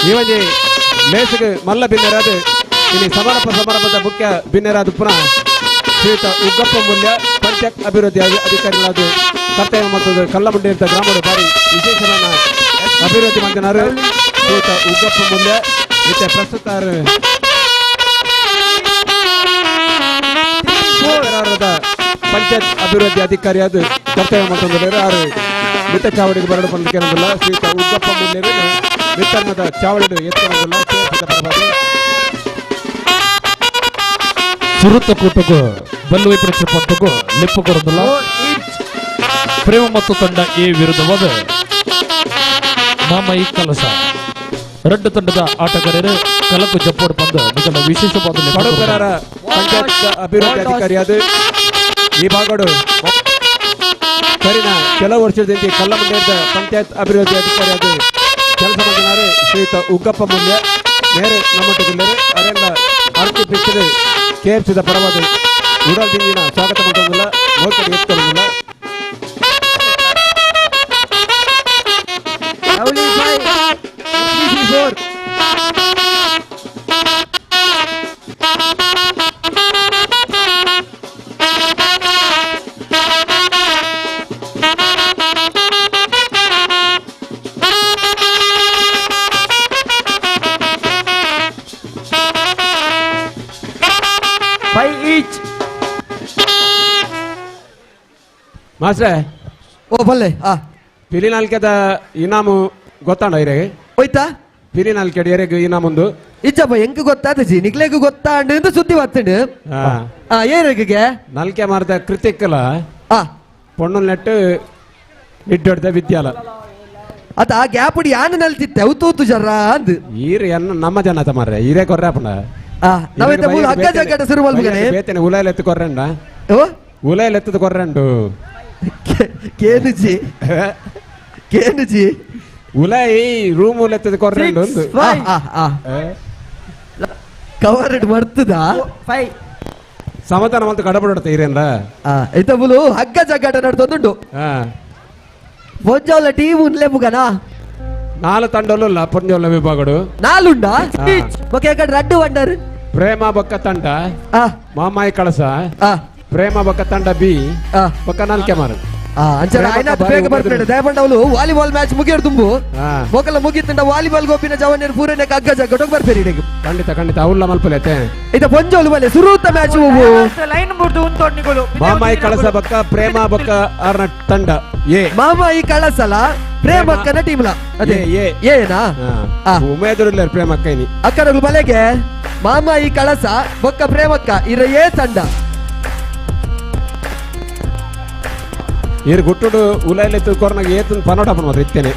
ಈ ಒಂಜಿ ಲೇಸಿಗೆ ಮಲ್ಲ ಬಿನ್ನೆರಾದ ಇಲ್ಲಿ ಸಮಾರಂಭ ಸಮಾರಂಭದ ಮುಖ್ಯ ಬಿನ್ನೆರಾದ ಪುನಃ ಶ್ರೀಯುತ ಉಗ್ಗಪ್ಪ ಮೂಲ್ಯ ಪಂಚಾಯತ್ ಅಭಿವೃದ್ಧಿ ಅಧಿಕಾರಿಗಳಾದ ಕರ್ತವ್ಯ ಮತ್ತು ಕಲ್ಲಮುಂಡಿ ಅಂತ ಗ್ರಾಮದ ಬಾರಿ ವಿಶೇಷವಾದ ಅಭಿವೃದ್ಧಿ ಮಾಡಿದರು ಶ್ರೀಯುತ ಉಗ್ಗಪ್ಪ ಮೂಲ್ಯ ಇತ್ತೆ ಪ್ರಸ್ತುತ ಪಂಚಾಯತ್ ಅಭಿವೃದ್ಧಿ ಅಧಿಕಾರಿಯಾದ ಕರ್ತವ್ಯ ಮಾಡ್ಕೊಂಡಿದ್ದಾರೆ. ಆರು ಮಿತ್ತ ಚಾವಡಿಗೆ ಬರಡು ಬಂದಕ್ಕೆ ಶ್ರೀಯುತ ಉಗ್ಗಪ್ಪ ಮೂಲ್ಯರು ಮಿತ್ತನ್ನದ ಚಾವಡಿ ಎತ್ತರದಿಲ್ಲ. ಪರವಾಗಿ
ಸುರುತ ಕೂಟಕ್ಕೂ ಬಲ್ಲು ವೈಪನಂಚಿನ ಪಂತಕ್ಕೂ ಲಿಪ್ಪು ಕೊರದಿಲ್ಲ. ಪ್ರೇಮ ಮತ್ತು ತಂಡ ಎ ವಿರುದ್ಧವಾದ ಮಾಮೈ ಕಲಸ ರಡ್ಡು ತಂಡದ ಆಟಗಾರರು ಕಲಕು ಜಪ್ಪೋಡ್ ಬಂದು ನಿಗಲ ವಿಶೇಷವಾದ ಲೆಕ್ಕ
ಪಡುಪೆರರ ಪಂಚಾಯತ್ ಅಭಿವೃದ್ಧಿ ಅಧಿಕಾರಿಯಾದ ಈ ಭಾಗಡು ಕರಿನ ಕೆಲವು ವರ್ಷದಿಂದ ಕಲ್ಲಮಂಡ್ಯದ ಪಂಚಾಯತ್ ಅಭಿವೃದ್ಧಿ ಅಧಿಕಾರಿಯಾದ ಕೆಲಸ ಮಾಡಿದ್ದಾರೆ ಶ್ರೀಯುತ ಉಗ್ಗಪ್ಪ ಮೂಲ್ಯ ನೇರ ನಮ್ಮೊಟ್ಟಿಗಿಲ್ಲರು ಅದರಿಂದ ಆರ್ತಿ ಪಿಕ್ಚರ್ ಕೆ ಎಫ್ ಸಿದ ಪರವಾದ ಉಡಲ್ ದಿಂಜಿನ ಸ್ವಾಗತ ಮಾಡೋದಿಲ್ಲ ಮೋಕಡಿ ಎತ್ಕೊಳ್ಳೋದಿಲ್ಲ.
Lovely 5, SPC 4. Five each.
ಮಾಸ್ಟ್ರೆ
ಓ ಬಲ್ಲೆ ಆ
ಪಿಲಿನಾಲ್ಕೆದ ಇನಾಮು ಗೊತ್ತಾಂಡ ಇರೆಗೆ
ಹೋಯ್ತಾ
ಪಿಲಿನಾಲ್ಕೆಡ್ ಎರೆಗ್ ಇನಾಮುಂದು
ಇಜ್ಜಪ್ಪ ಎಂಕ್ ಗೊತ್ತಾದ ಜಿ ನಿಕ್ಲೆಗ್ ಗೊತ್ತಾಂಡು ಅಂತ ಸುದ್ದಿ ಬತ್ತಂಡು. ಆ ಏರೆಗೆ
ನಲ್ಕೆ ಮಾರ್ದ ಕೃತಿಕ್ಕಲ ಪೊಣ್ಣು ನೆಟ್ಟು ಇಡ್ಡೊಡ್ದ ವಿದ್ಯಾಲ
ಅತ ಆ ಗ್ಯಾಪ್ ಯಾನ್ ನಲ್ತಿತ್ತೆ ಅವು ತೂತು ಜರ್ರ ಅಂದ್
ಈರ್ ಎನ್ನ ನಮ್ಮ ಜನ ಆತ ಮಾರ್ರೆ ಈರೇ ಕೊರ್ರೆ ಅಪ್ಪಣ
ನಾವೈತೆ ಮೂಲ ಹಗ್ಗ ಜಗ್ಗಾಟ ಶುರು ಮಲ್ಪುಗನೆ
ಬೇತನೆ ಉಲಾಯಲ್ ಎತ್ತು ಕೊರ್ರಂಡ
ಓ
ಉಲಾಯಲ್ ಎತ್ತದ ಕೊರ್ರಂಡು
ಕೇನುಜಿ ಕೇನುಜಿ
ಉಲಾಯಿ ರೂಮ್ ಉಲೆತ್ತದ ಕೊರ್ರಂಡು ಒಂದು
ಕವರ್ಡ್ ಮರ್ತದ
ಫೈವ್
ಸಮಾಧಾನ ಮಲ್ತು ಕಡಬಡತ ಈರೇಂದ
ಐತ ಬುಲು ಹಗ್ಗ ಜಗ್ಗಾಟ ನಡ್ತೊಂದುಂಡು ಪೊಂಜೋಲ ಟೀಮ್ ಉನ್ಲೆ ಮುಗನಾ
ನಾಲು ತಂಡಲು ಪೊಂಜೋಲ ವಿಭಾಗಡು
ನಾಲುಂಡ ಓಕೆ ಕಡೆ ರಡ್ಡು ವಂಡರ್
ಪ್ರೇಮ ಬೊಕ್ಕ ತಂಡ ಮಾಮಾಯಿ ಕಳಸ ಪ್ರೇಮ ಬೊಕ್ಕ ತಂಡ ಬಿ ಬೊಕ್ಕ ನಾಲ್ಕೆ ಮಾರು
ಅಂಚನೆ ಆಯ್ನಾತ್ ಬೇಗ ಬರ್ಬೇಡ ದಯಪಂಡವಲು ವಾಲಿಬಾಲ್ ಮ್ಯಾಚ್ ಮುಗಿಯರ್ ತುಂಬು ಮೊಕಲ ಮುಗಿತಂಡ ವಾಲಿಬಾಲ್ ಗೋಪಿನ ಜವನ್ಯರು ಪೂರನೆ ಹಗ್ಗ ಜಗ್ಗಟೋಗ್ ಬರ್ಬೇರಿ ಇಡೆಗ್
ಖಂಡಿತ ಖಂಡಿತ ಅವಲ್ಲ ಮಲ್ಪಲೆತೆ
ಇದ ಪೊಂಜೋಲು ಬಲೆ ಸುರೂತ ಮ್ಯಾಚ್ ಹೋಗು
ಲೈನ್ ಮುರ್ದು ಉಂತೊಡ್ನಿಗಳು
ಮಾಮಾಯಿ ಕಳಸ ಬೊಕ್ಕ ಪ್ರೇಮ ಬೊಕ್ಕ ಆರ್ನ ತಂಡ ಎ
ಮಾಮಾಯಿ ಕಳಸಲ ಪ್ರೇಮಕ್ಕನ ಟೀಮ್ಲ ಅದೇ ಏನಾ
ಉಮೇದರುಲ್ಲ ಪ್ರೇಮಕ್ಕ ಇನಿ
ಅಕ್ಕನಗಳು ಬಲೆಗೆ ಮಾಮಾಯಿ ಕಳಸ ಬೊಕ್ಕ ಪ್ರೇಮಕ್ಕ ಇರ ಏ ತಂಡ
ಇರ್ ಗುಟ್ಟುಡು ಉಲೈಲೆತ್ತು ಕೊರ್ನಾಗ ಏತನ್ ಪನೋಟ ಮಾತ್ರ ಇತ್ತೇನೆ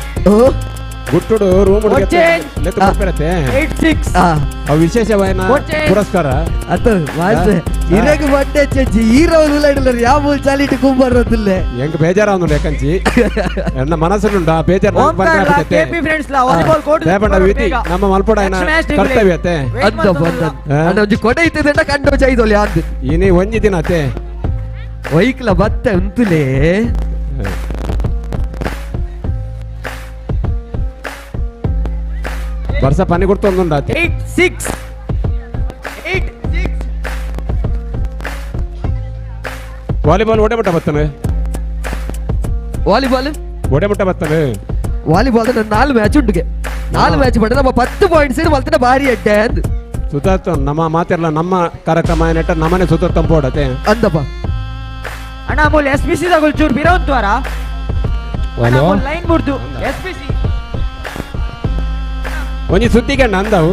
ಗುಟ್ಟುಡು ರೂಮ್ ಲೆತ್ತು ಕೊರ್ಪೆರತೆ
8-6
ಅವು ವಿಶೇಷವಾದ ಪುರಸ್ಕಾರ
ಅತ್ತ ಮಾಸ್ಟರ್ ಇರಗ ಬಟ್ಟೆ ಚೆಜ್ಜಿ ಈರವಲು ಉಲೈಡಲರು ಯಾವ ಮೂಲ ಚಾಲಿಟ್ಟು ಕುಂಬರದಿಲ್ಲ
ಎಂಕ್ ಬೇಜಾರಾವನು ಯಾಕಂಚಿ ಎನ್ನ ಮನಸ್ಸುಂಡ ಬೇಜಾರು
ಕೆಪಿ ಫ್ರೆಂಡ್ಸ್ ಲಾ ವಾಲಿಬಾಲ್ ಕೋರ್ಟ್
ದೇಪಂಡ ವಿಧಿ ನಮ್ಮ ಮಲ್ಪಡ ಕರ್ತವ್ಯ ಅತ್ತೆ
ಅದ್ದ ಬಂದ ಅಣ್ಣ ಒಂಜಿ ಕೊಡೆ ಇತ್ತಿದೆ ಕಂಡು ಚೈದೊಲಿ ಅಂದ್
ಇನಿ ಒಂಜಿ ದಿನ ಅತ್ತೆ
ವೈಕ್ಲ ಬತ್ತೆ ಉಂತುಲೇ
ವರ್ಷ ಪನಿ ಕೊಡ್ತೊಂದುಂಡು
8 6 8 6
ವಾಲಿಬಾಲ್ ಒಡೆ ಮುಟ್ಟ ಬರ್ತಾನೆ.
ವಾಲಿಬಾಲ್
ಒಡೆ ಮುಟ್ಟ ಬರ್ತಾನೆ.
ವಾಲಿಬಾಲ್ 4 ಮ್ಯಾಚ್ ಉಂಟುಗೆ 4 ಮ್ಯಾಚ್ ಪಂಡ ನಮ್ಮ 10 ಪಾಯಿಂಟ್ಸ್ ಮಲ್ತಿನ ಭಾರಿ ಅಡ್ಡೆ ಅಂದ್
ಸುತಾರ್ತ ನಮ್ಮ ಮಾತಿರಲ್ಲ ನಮ್ಮ ಕಾರ್ಯಕ್ರಮ ಏನೆಟ್ಟ ನಮ್ಮನೆ ಸುತಾರ್ತಂ ಪೋಡತೆ
ಅಂದಪ್ಪ.
ಅಣ್ಣ ಮೂಲ S P C ತಗೊಳ್ ಚೂರು ಬಿರೋಂತ್ವಾರ ಲೈನ್ ಬುಡ್ದು S P C
ಒಂಜಿ ಸುದ್ದಿಗೆ ಅಂದವು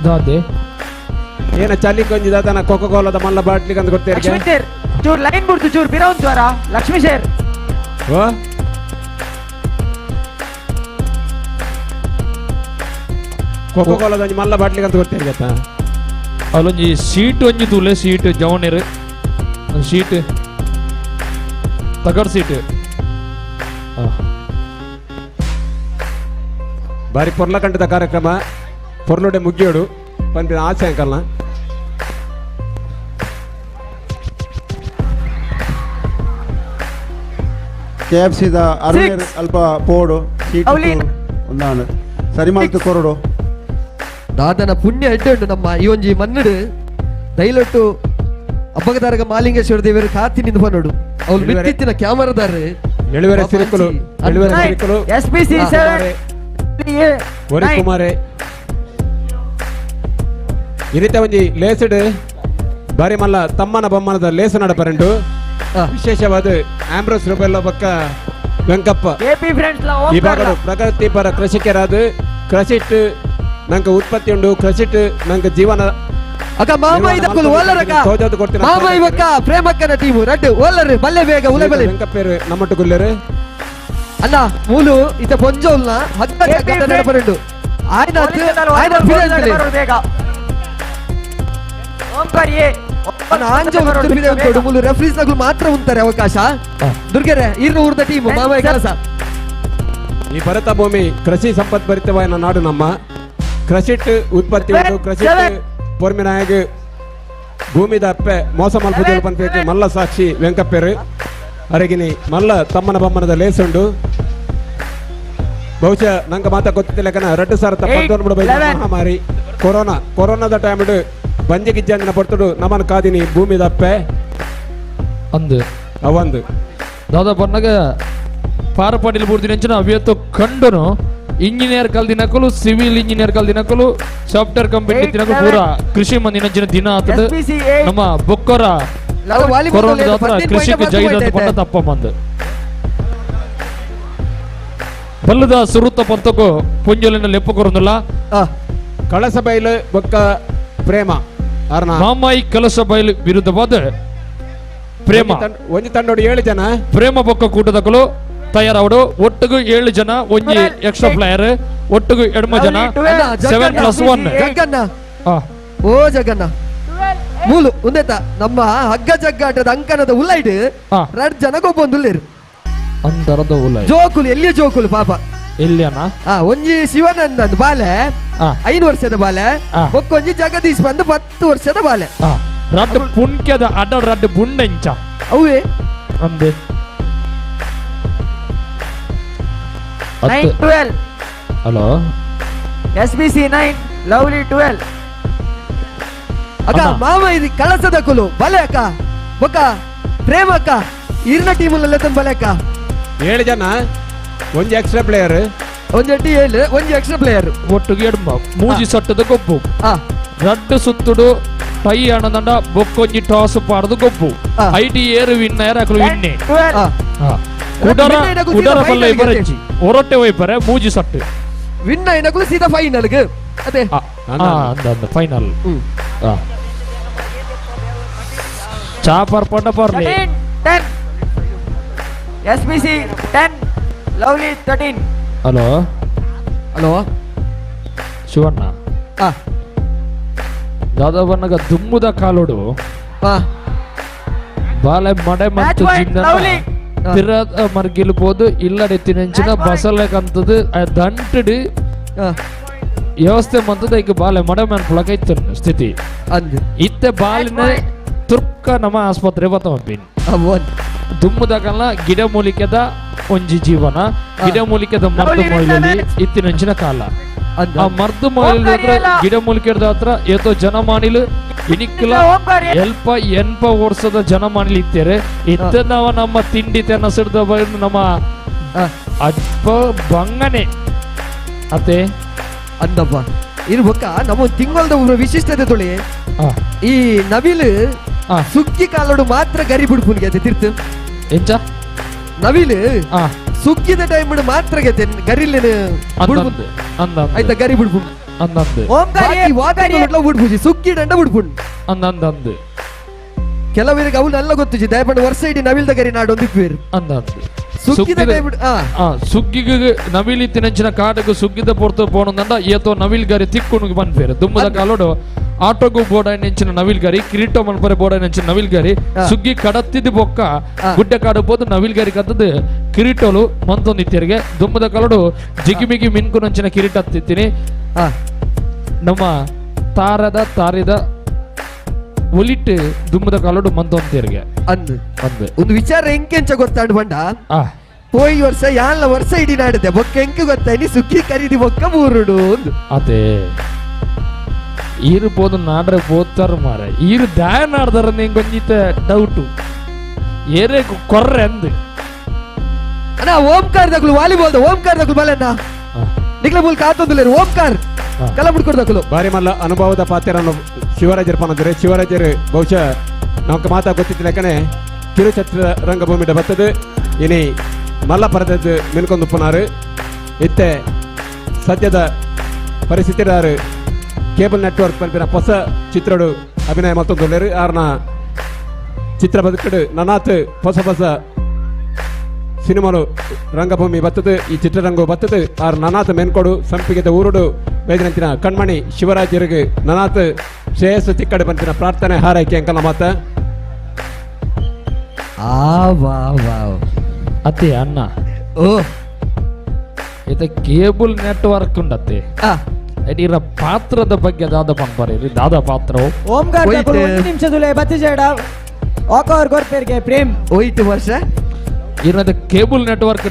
ದಾದೆ
ಏನ ಚಲಿಕ್ ಒಂಜಿ ದಾದನ ಕೋಕೋ ಕೋಲಾದ ಮಲ್ಲ ಬಾಟ್ಲಿಗೆ ಅಂದ್ ಕೊಡ್ತೇವೆ
ಲಕ್ಷ್ಮೀ ಸೇರ್ ಚೂರು ಲೈನ್ ಬುಡ್ದು ಚೂರು ಬಿರೋಂತ್ವಾರ ಲಕ್ಷ್ಮೀ ಸೇರ್
ಓ ಕೋಕೋ ಕೋಲಾದ ಒಂಜಿ ಮಲ್ಲ ಬಾಟ್ಲಿಗೆ ಅಂತ ಕೊಡ್ತೇವೆ ಗೊತ್ತಾ.
ಅಲ್ಲೊಂಜಿ ಸೀಟ್ ಒಂಜಿ ತೂಲೆ ಸೀಟ್ ಜವನಿರು ಸೀಟ್ ತಗಡ್ ಸೀಟ್
ಬಾರಿ ಪೊರ್ಲ ಕಂಠದ ಕಾರ್ಯಕ್ರಮ ಪೊರ್ಲುಡೆ ಮುಗಿಯೋಡು ಪನ್ಪಿನ ಆಸೆ ಅಂಕಲ್ನ.
ಕೆ ಎಫ್ ಸಿದ ಅರುಣ್ ಅಲ್ಪ ಪೋಡು ಸೀಟ್ ಒಂದಾಂಡು ಸರಿ ಮಾಡ್ತು ಕೊರಡು.
ದಾದನ ಪುಣ್ಯ ಎಡ್ಡೆ ಉಂಟು ನಮ್ಮ ಈ ಒಂಜಿ ಮನ್ನಡು ದೈಲೊಟ್ಟು ಅಬ್ಬಗದಾರಗ ಮಾಲಿಂಗೇಶ್ವರ ದೇವರು ಕಾತಿನಿಂದ ಬನ್ನೋಡು ಅವ್ರು ಬಿತ್ತಿತ್ತಿನ ಕ್ಯಾಮರಾದಾರ
ಎಳುವೆರೆ ಸಿರಿಕುಲು ಎಳುವೆರೆ ಸಿರಿಕುಲು
S P C 7
ಒರಿ ಕುಮಾರೆ ಇರಿತ ಒಂಜಿ ಲೇಸ್ಡ್ ಬಾರಿ ಮಲ್ಲ ತಮ್ಮನ ಬೊಮ್ಮನದ ಲೇಸ್ ನಡಪರಂಡು ವಿಶೇಷವಾದ ಆಂಬ್ರೋಸ್ ರುಬೆಲ್ಲೋ ಪಕ್ಕ ವೆಂಕಪ್ಪ ಈ ಭಾಗದ ಪ್ರಗತಿಪರ ಕೃಷಿಕರಾದ ಕೃಷಿಟ್ ನಂಗೆ ಉತ್ಪತ್ತಿ ಉಂಡು ಕೃಷಿಟ್ ನಂಗೆ ಜೀವನ
ಅಕ್ಕ ಮಾಮ ಇದಕ್ಕೂ ಓಲರಕ್ಕ ಮಾಮ ಇವಕ್ಕ ಪ್ರೇಮಕ್ಕನ ಟೀಮು ರಡ್ಡು ಓಲರ್ ಬಲ್ಲೆ ಬೇಗ ಉಲೆ ಬಲ್ಲೆ
ವೆಂಕಪ್ಪೇರು ನಮ್ಮಟ್ಟು ಗುಲ್ಲೇರು
ಅಲ್ಲ ಮೂಲು ಇತ ಪೊಂಜೋಲ್ನ ಹಗ್ಗ ನಡಪರಂಡು ಆಯ್ನ ಆಯ್ನ ಮೂಲು ರೆಫ್ರೀಸ್ ನಗಳು ಮಾತ್ರ ಉಂತಾರೆ ಅವಕಾಶ ದುರ್ಗೆರೆ ಈರ್ನ ಊರ್ದ ಟೀಮು ಮಾಮ ಕೆಲಸ.
ಈ ಭರತ ಭೂಮಿ ಕೃಷಿ ಸಂಪತ್ಭರಿತವಾದ ನಾಡು ನಮ್ಮ ಕೃಷಿಟ್ ಉತ್ಪತ್ತಿ ಉಂಟು ಕೃಷಿಟ್ ಪೊರ್ಮಿನಾಯಗ ಭೂಮಿದ ಅಪ್ಪೆ ಮೋಸ ಮಲ್ಪುದಲ್ ಪನ್ಪೇಕೆ ಮಲ್ಲ ಸಾಕ್ಷಿ ವೆಂಕಪ್ಪೇರು ಅರಗಿನಿ ಮಲ್ಲ ತಮ್ಮನ ಬೊಮ್ಮನದ ಲೇಸುಂಡು ಬಹುಶಃ ನಂಗೆ ಮಾತಾ ಗೊತ್ತಿಲ್ಲ ಕಣ 2019 ಮಹಾಮಾರಿ ಕೊರೋನಾ ಕೊರೋನಾದ ಟೈಮ್ ಬಂಜೆ ಗಿಜ್ಜಂದಿನ ಪೊರ್ತುಡು ನಮನ್ ಕಾದಿನಿ ಭೂಮಿದ ಅಪ್ಪೆ
ಅಂದು
ಅವಂದು
ದಾದಾ ಬನ್ನಗ ಪಾರಪಾಟಿಲ್ ಪೂರ್ತಿ ನೆಂಚಿನ ಅವ್ಯತ್ತು ಕಂಡುನು ಇಂಜಿನಿಯರ್ ಕಲ್ದಿನಕಲು ಸಿವಿಲ್ ಇಂಜಿನಿಯರ್ ಕಲ್ದಿನಕಲು ಸಾಫ್ಟ್ವೇರ್ ಕಂಪನಿ ತಿನಕಲು ಪೂರ ಕೃಷಿ ಮಂದಿನಂಚಿನ ದಿನ ಆತದ ನಮ್ಮ ಬೊಕ್ಕರ ಕೊರೋನಾದ ಕೃಷಿಗೆ ಜೈದ ಪಂಡ ತಪ್ಪ ಬಂದು ಬಲ್ಲದ ಸುರುತ್ತ ಪಂತಕ್ಕೂ ಪುಂಜಲಿನ ಲೆಪ್ಪು ಕೊರೊಂದುಲ್ಲ
ಕಳಸ ಬೈಲು ಬೊಕ್ಕ ಪ್ರೇಮ
ಮಾಮಾಯಿ ಕಲಸ ಬೈಲು ವಿರುದ್ಧವಾದ ಪ್ರೇಮ
ಒಂಜಿ ತಂಡೋಡು 7 ಜನ
ಪ್ರೇಮ ಬೊಕ್ಕ ಕೂಟದಕಲು ತಯಾರಾವಡು ಒಟ್ಟಿಗೂ 7 ಜನ ಒಂಜಿ ಎಕ್ಸ್ಟ್ರಾ ಪ್ಲೇಯರ್ ಒಟ್ಟಿಗೂ 8 ಜನ 7+1
ಜಗ್ಗಣ್ಣ ಓ ಜಗ್ಗಣ್ಣ ಮೂಲು ಒಂದೇತ ನಮ್ಮ ಹಗ್ಗ ಜಗ್ಗಾಟದ ಅಂಕಣದ ಉಲ್ಲೈಡ್ 2 ಜನ ಗೊಬ್ಬೊಂದು ಉಲ್ಲೇರು
ಅಂತರದ ಉಲ್ಲೈ
ಜೋಕುಲು ಎಲ್ಲಿಯ ಜೋಕುಲು ಪಾಪ
ಎಲ್ಲಿಯನ
ಒಂಜಿ ಶಿವನಂದನ್ ಬಾಲೆ 5 ವರ್ಷದ ಬಾಲೆ ಒಕ್ಕೊಂಜಿ ಜಗದೀಶ್ ಬಂದು 10 ವರ್ಷದ ಬಾಲೆ
ರಡ್ಡು ಪುಣ್ಯದ ಅಡ್ಡ ರಡ್ಡು ಬುಂಡೆಂಚ
ಅವೇ
ಅಂದೆ
9 12
hello
S B C 9 lovely 12
ಅಕ್ಕ ಮಾಮ ಇದು ಕಳಸದ ಕುಲು ಬಲೆ ಅಕ್ಕ ಬೊಕ್ಕ ಪ್ರೇಮ ಅಕ್ಕ ಇರ್ನ ಟೀಮಲ್ಲಿ ಬಲೆ ಅಕ್ಕ
7 ಜನ ಒಂಜಿ ಎಕ್ಸ್ಟ್ರಾ ಪ್ಲೇಯರ್
ಒಂಜಿ 7 ಒಂಜಿ ಎಕ್ಸ್ಟ್ರಾ ಪ್ಲೇಯರ್
ಒಟ್ಟಿಗೆ ಎಡ್ಮ ಮೂಜಿ ಸಟ್ಟದ ಗೊಬ್ಬು ರಡ್ಡು ಸುತ್ತುಡು ಟೈ ಅಣದಂಡ ಬೊಕ್ಕೊಂಜಿ ಟಾಸ್ ಪಾಡದು ಗೊಬ್ಬು IT ಏರು ವಿನ್ನರ್ ಅಕಲು ವಿನ್ನೆ ಕುಡರ ಕುಡರ ಬಲ್ಲ ಇಬ್ಬರಚ್ಚಿ ಒರಟೆ ವೈಪರೆ ಮೂಜಿ ಸಟ್ಟು
ವಿನ್ అయినకులు ಸೀದಾ ಫೈನಲ್ ಗೆ ಅದೇ
ಅಂದ ಅಂದ ಫೈನಲ್ ಚಾಪರ್ ಪಂಡ pearly
10 S B C 10 lovely 13
hello
hello
Shivanna ದಾದಾಬನ್ನಗ ದುಮ್ಮುದ ಕಾಲೋಡು ಬಾಲೆ ಮಡೆ ಮತ್ತು ಪಿರದ ಮರ್ಗಿಲ್ಬೋದು ಇಲ್ಲಡೆ ತಿನಂಚಿನ ಬಸಲೆ ಕಂತದು ದಂಟಡು ವ್ಯವಸ್ಥೆ ಮಂತದ ಈಗ ಬಾಲೆ ಮಡೆ ಮೇನ್ ಪುಳಕೈತು ಸ್ಥಿತಿ ಇತ್ತೆ ಬಾಲಿನ ತುರ್ಕ ನಮ್ಮ ಆಸ್ಪತ್ರೆ ಬತ್ತಮಪ್ಪಿನ್ ದುಮ್ಮುದಕಲ್ಲ ಗಿಡ ಮೂಲಿಕೆದ ಒಂಜಿ ಜೀವನ ಗಿಡ ಮೂಲಿಕೆದ ಮದ್ದು ಮೊಯ್ಲಲ್ಲಿ ಇತ್ತಿನಂಚಿನ ಕಾಲ ಆ ಮರ್ದು ಮಾಲಿಲ್ ಹತ್ರ ಗಿಡ ಮೂಲಿಕೆದ ಹತ್ರ ಏತೋ ಜನಮಾನಿಲು ಇನಿಕ್ಲ ಎಲ್ಪ ಎನ್ಪ ವರ್ಷದ ಜನಮಾನಿಲ್ ಇತ್ತೇರೆ ಇತ್ತ ನಾವ ನಮ್ಮ ತಿಂಡಿ ತೆನಸಿಡ್ದ ನಮ್ಮ ಅಲ್ಪ ಬಂಗನೆ ಅತೆ
ಅಂದಪ್ಪ ಇರ್ ಬೊಕ್ಕ ನಮ್ಮ ತಿಂಗಳದ ಒಬ್ರು ವಿಶಿಷ್ಟತೆ ತುಳಿ ಈ ನವಿಲು ಸುಗ್ಗಿ ಕಾಲೋಡು ಮಾತ್ರ ಗರಿ ಬಿಡ್ಪುನ್ಗೆ ಅತೆ ತಿರ್ತು
ಎಂಚ
ನವಿಲು ಸುಗ್ಗಿದ ಟೈಮ್ ಮಾತ್ರ ಗೆತೆ ಗರಿಲಿನ ಆಯ್ತಾ ಗರಿ ಬಿಡ್ಪುನ್
ಅಂದಂದು
ಬಿಡ್ಪುಜಿ ಸುಗ್ಗಿ ದಂಡ ಬಿಡ್ಪುನ್
ಅಂದಂದು
ಕೆಲವರಿಗೆ ಅವಳು ಎಲ್ಲ ಗೊತ್ತುಜಿ ದಯಪಂಡು ವರ್ಷ ಇಡೀ ನವಿಲ್ದ ಗರಿ ನಾಡೊಂದಿಪ್ಪೇರು
ಅಂದಂದು
ಸುಗ್ಗಿದ ಟೈಮ್
ಸುಗ್ಗಿಗೆ ನವಿಲಿ ತಿನಂಚಿನ ಕಾಟకు ಸುಗ್ಗಿದ ಪೊರ್ತು ಪೋಣಂದಂಡ ಏತೋ ನವಿಲ್ ಗರಿ ತಿಕ್ಕುನುಗೆ ಬನ್ಪೇರು ದುಮ್ಮದ ಕಾಲೋಡು ಆಟೋಗು ಬೋಡ ನೆಂಚಿನ ನವಿಲ್ ಗರಿ ಕಿರೀಟೋ ಮನ್ಪರೆ ಬೋಡ ನೆಂಚಿನ ನವಿಲ್ ಗರಿ ಸುಗ್ಗಿ ಕಡತ್ತಿದ್ದು ಬೊಕ್ಕ ಗುಡ್ಡ ಕಾಡು ಬೋದು ನವಿಲ್ ಗರಿ ಕತ್ತದು ಕಿರೀಟೋಲು ಮಂತೊಂದಿತ್ತಿರಿಗೆ ದುಮ್ಮದ ಕಾಲೋಡು ಜಿಗಿಮಿಗಿ ಮಿನ್ಕು ನಂಚಿನ ಕಿರೀಟ ಹತ್ತಿತ್ತೀನಿ ನಮ್ಮ ತಾರದ ತಾರಿದ ಒಲಿಟ್ಟು ದುಮ್ಮದ ಕಾಲೋಡು ಮಂತೊಂದಿರಿಗೆ
ಅಂದು
ಅಂದು
ಒಂದು ವಿಚಾರ ಎಂಕೆಂಚ ಗೊತ್ತಾಂಡು ಬಂಡ ಪೋಯಿ ವರ್ಷ ಯಾಲ್ಲ ವರ್ಷ ಇಡೀ ನಾಡಿದೆ ಬೊಕ್ಕ ಎಂಕ ಗೊತ್ತಾಯ್ನಿ ಸುಗ್ಗಿ ಖರೀದಿ ಬೊಕ್ಕ ಮೂರುಡು ಒಂದು
ಅದೇ ಈರು ಪೋದು ನಾಡ್ರೆ ಪೋತಾರ ಮಾರ ಈರು ದಾಯ ನಾಡ್ದಾರ ನಿಂಗೊಂಜಿತ ಡೌಟು ಏರೇ ಕೊರ್ರೆ ಅಂದು
ಅಣ್ಣ ಓಂಕಾರ ದಕ್ಲು ವಾಲಿಬಾಲ್ ಓಂಕಾರ ದಕ್ಲು ಬಲಣ್ಣ ನಿಕ್ಲ ಮೂಲ ಕಾತೊಂದುಲೇರು ಓಂಕಾರ್ ಕಲ ಬಿಡ್ಕೊಡ್ದಕ್ಲು
ಬಾರಿ ಮಲ್ಲ ಅನುಭವದ ಪಾತ್ರವನ್ನು ಶಿವರಾಜರ್ ಪನಂದ್ರೆ ಶಿವರಾಜರು ಬಹುಶಃ ನಮ್ಗೆ ಮಾತಾ ಗೊತ್ತಿದ್ದ ಲೆಕ್ಕನೆ ಕಿರುಚಿತ್ರ ರಂಗಭೂಮಿ ಬರ್ತದೆ ಇನಿ ಮಲ್ಲ ಪರದದ್ದು ಮಿನ್ಕೊಂದು ಪುನಾರು ಇತ್ತೆ ಸದ್ಯದ ಪರಿಸ್ಥಿತಿದಾರು ಕೇಬಲ್ ನೆಟ್ವರ್ಕ್ ಪಲ್ಪಿನ ಹೊಸ ಚಿತ್ರಡು ಅಭಿನಯ ಮತ್ತೊಂದು ಆರ್ನ ಚಿತ್ರ ಬದುಕಡು ನನಾತ್ ಹೊಸ ಹೊಸ ಸಿನಿಮಾಲು ರಂಗಭೂಮಿ ಬತ್ತದು ಈ ಚಿತ್ರರಂಗ ಬತ್ತದು ಆರ್ ನನಾತ್ ಮೆನ್ಕೊಡು ಸಂಪಿಗೆದ ಊರುಡು ವೇದನಂತಿನ ಕಣ್ಮಣಿ ಶಿವರಾಜರಿಗೆ ನನಾತ್ ಶ್ರೇಯಸ್ಸು ತಿಕ್ಕಡೆ ಬಂತಿನ ಪ್ರಾರ್ಥನೆ ಹಾರೈಕೆ ಅಂಕಲ ಮಾತ
ಆ ವಾ ವಾ
ಅತ್ತೆ ಅಣ್ಣ
ಓ
ಇದು ಕೇಬಲ್ ನೆಟ್ವರ್ಕ್ ಉಂಡತ್ತೆ ಇರ ಪಾತ್ರದ ಬಗ್ಗೆ ದಾದ ಪನ್ಪರೆ ದಾದ ಪಾತ್ರ
ಓಂಕಾರ ಒಂದು ನಿಮಿಷದುಲೆ ಬತ್ತಿಜೇಡ ಓಕರ್ ಗೊರ್ಪೇರ್ಗೆ ಪ್ರೇಮ್
ಹೋಯ್ತು ವರ್ಷ
ಇರ್ನದ ಕೇಬಲ್ ನೆಟ್ವರ್ಕ್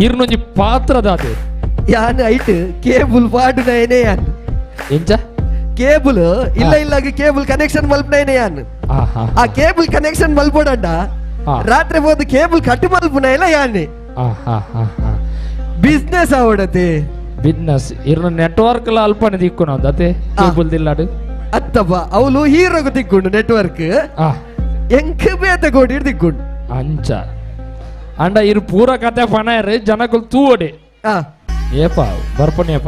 ಇರ್ನೊಂಜಿ ಪಾತ್ರ ದಾದೆ
ಯಾನ್ ಐಟ್ ಕೇಬಲ್ ಪಾಡು ನಯನೇ ಯಾನ್
ಎಂಚ
ಕೇಬಲ್ ಇಲ್ಲ ಇಲ್ಲ ಕೇಬಲ್ ಕನೆಕ್ಷನ್ ಮಲ್ಪನೇನೆ ಯಾನ್ ಆ ಕೇಬಲ್ ಕನೆಕ್ಷನ್ ಮಲ್ಪೋಡಂಡ ರಾತ್ರಿ ಹೋದ ಕೇಬಲ್ ಕಟ್ ಮಲ್ಪುನ ಇಲ್ಲ ಯಾನ್ ಬಿಸ್ನೆಸ್ ಆವಡತೆ
ಬಿಸ್ನೆಸ್ ಇರ್ನ ನೆಟ್ವರ್ಕ್ ಲ ಅಲ್ಪನೆ ದಿಕ್ಕುನ ಅದೇ ಕೇಬಲ್ ದಿಲ್ಲಾಡು
ಅತ್ತಪ್ಪ ಅವಳು ಹೀರೋಗು ತಿಕ್ಕೊಂಡು ನೆಟ್ವರ್ಕ್ ಎಂಕ್ ಬೇತ ಕೋಟಿ ತಿಕ್ಕೊಂಡು
ಅಂಚ ಅಂಡ ಇರು ಪೂರ ಕತೆ ಪಣಯರು ಜನಕುಲು ತೂವಡೆ ಏಪ ಬರ್ಪಣೇಪ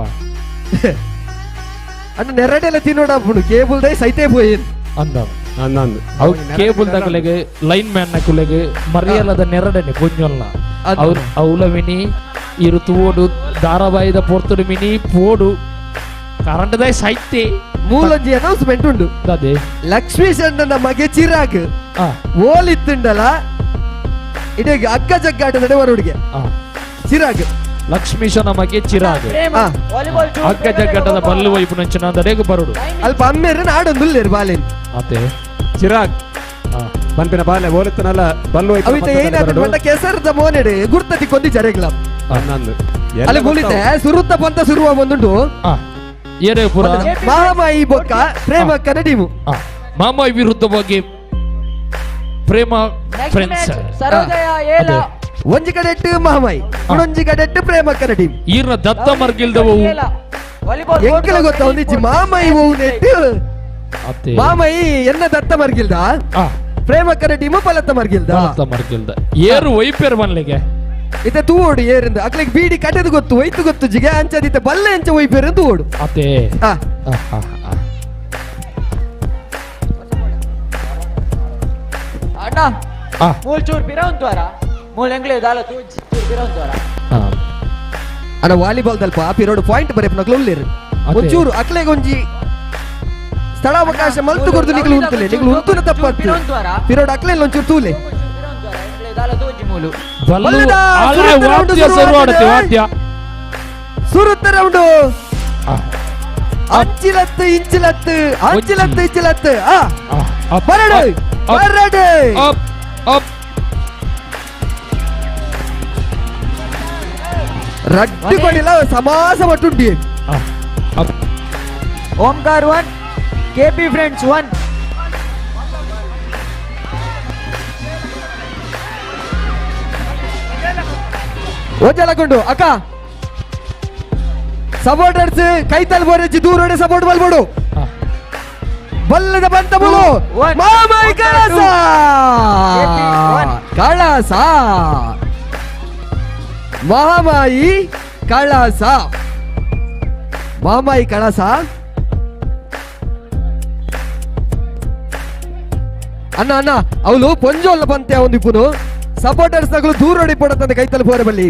ಅಣ್ಣ ನೆರಡೆಲ್ಲ ತಿನ್ನೋಡಪ್ಪುಡು ಕೇಬಲ್ ದೈ ಸೈತೆ ಪೋಯಿನ್
ಅಂದ ಅವು ಕೇಬಲ್ ದಕುಲೆಗ್ ಲೈನ್ ಮ್ಯಾನ್ ನಕುಲೆಗ್ ಮರಿಯಲ್ಲದ ನೆರಡನೆ ಪೊಂಜೊಲ್ಲ ಅವ್ರು ಅವಲ ಮಿನಿ ಇರು ತೂವಡು ಧಾರಾವಾಹಿದ ಪೊರ್ತುಡು ಮಿನಿ ಪೋಡು ಕರೆಂಟ್ ದೈ ಸೈತೆ
ಮೂಲೊಂಜಿ ಅನೌನ್ಸ್ಮೆಂಟ್ ಉಂಡು
ಅದೇ
ಲಕ್ಷ್ಮೀ ಚಂದ್ರನ ಮಗೆ ಚಿರಾಗ್ ಓಲಿತ್ತುಂಡಲ ಇಡೀ ಅಕ್ಕ ಜಗ್ಗಾಟದ ಬರೋಡಿಗೆ ಚಿರಾಗ್
ಲಕ್ಷ್ಮೀಶನ ಮಗೆ ಚಿರಾಗ್ ಅಕ್ಕ ಜಗ್ಗಾಟದ ಬಲ್ಲು ವೈಪು ನಂಚಿನ ದಡೆಗೆ ಬರೋಡು
ಅಲ್ಪ ಅಮ್ಮೇರು ನಾಡೊಂದುಲ್ಲೇರು ಬಾಲೇನ್
ಅದೇ
ಚಿರಾಗ್ ಪನ್ಪಿನ ಬಾಲೆ ಓಲತ್ತನಲ್ಲ ಬಲ್ಲು ವೈಪು
ಅವಿತ ಏನಾದ್ರು ಬಂದ ಕೆಸರದ ಮೋನೆಡೆ ಗುರ್ತತಿ ಕೊಂದಿ ಜರೆಗ್ಲ ಅಲ್ಲಿ ಮುಳಿತೆ ಸುರುತ್ತ ಪಂತ ಸುರುವ ಬಂದುಂಟು
ಏರೇ ಪುರ
ಮಾಮಾಯಿ ಬೊಕ್ಕ ಪ್ರೇಮ ಕನ್ನಡಿಮು
ಮಾಮಾಯಿ ವಿರುದ್ಧವಾಗಿ ಪ್ರೇಮ ಫ್ರೆಂಡ್ಸ್
ಒಂಜಿ ಕಡೆಟ್ಟು ಮಹಾಮಾಯಿ ಒಂಜಿ ಕಡೆಟ್ಟು ಪ್ರೇಮ ಕನ್ನಡಿ
ಈರ್ನ ದತ್ತ ಮರ್ಗಿಲ್ದವು
ಎಂಕಲ ಗೊತ್ತ ಒಂದಿಜ್ಜಿ ಮಾಮಾಯಿ ಓವು ನೆಟ್ಟು ಮಾಮಾಯಿ ಎನ್ನ ದತ್ತ ಮರ್ಗಿಲ್ದ ಪ್ರೇಮ ಕನ್ನಡಿಮು ಪಲತ್ತ ಮರ್ಗಿಲ್ದ
ಪಲತ್ತ ಮರ್ಗಿಲ್ದ ಏರು ವೈಪೇರ್ ಬನ್ಲಿಗೆ
ಇತ್ತೆ ತೂವೋಡು ಏರಿಂದ ಅಕ್ಲಿಗೆ ಬೀಡಿ ಕಟ್ಟೆದು ಗೊತ್ತು ಒಯ್ತು ಗೊತ್ತು ಜಿಗೆ ಅಂಚದಿತ್ತೆ ಬಲ್ಲೆ ಅಂಚ ಒಯ್ಪೇರು ತೂವೋಡು
ಅದೇ
ಅಣ್ಣ ಮೂಲ್ ಚೂರ್ ಪಿರ ಉಂತುವಾರ ಮೂಲ್ ಎಂಗ್ಲೇ ದಾಲ ತೂಜ್ ಚೂರ್ ಪಿರ ಉಂತುವಾರ
ಅಣ್ಣ ವಾಲಿಬಾಲ್ ದಲ್ಪ ಪಿರೋಡು ಪಾಯಿಂಟ್ ಬರೆಪನಕ್ಲು ಉಲ್ಲೇರು ಒಂಚೂರು ಅಕ್ಲೆಗೆ ಒಂಜಿ ಸ್ಥಳಾವಕಾಶ ಮಲ್ತು ಕೊರ್ದು ನಿಕ್ಲು ಉಂತುಲೆ ನಿಕ್ಲು ಉಂತುನ ತಪ್ಪತ್ತು ಪಿರೋಡು ಅಕ್ಲೆ ಒಂಚೂರು ತೂಲೆ ಸುರುತ್ತ ರೌಂಡು ಅಂಚಿಲತ್ತು ಇಂಚಿಲತ್ತು ಅಂಚಿಲತ್ತು ಇಂಚಿಲತ್ತು ಬರಡು ಬರಡು ರಡ್ಡು ಕೊಡಿಲ ಸಮಾಸ ಮಟ್ಟುಂಡಿ
Omkar 1 KP friends 1.
ಒಂಜಲಕೊಂಡು ಅಕ್ಕ ಸಪೋರ್ಟರ್ಸ್ ಕೈತಲ್ ಬೋರೆಚ್ಚಿ ದೂರೋಡೆ ಸಪೋರ್ಟ್ ಬಲ್ಬೋಡು ಬಲ್ಲದ ಬಂತ ಬುಲು ಮಾಮೈ ಕಳಸ ಕಳಸ ಮಹಾಮಾಯಿ ಕಳಸ ಮಹಾಮಾಯಿ ಕಳಸ ಅಣ್ಣ ಅಣ್ಣ ಅವಳು ಪೊಂಜೋಲ್ಲ ಬಂತೆ ಒಂದು ಇಪ್ಪುನು ಸಪೋರ್ಟರ್ಸ್ ನಗಲು ದೂರೋಡಿ ಪಡತಂದೆ ಕೈತಲ್ ಬೋರೆ ಬಲ್ಲಿ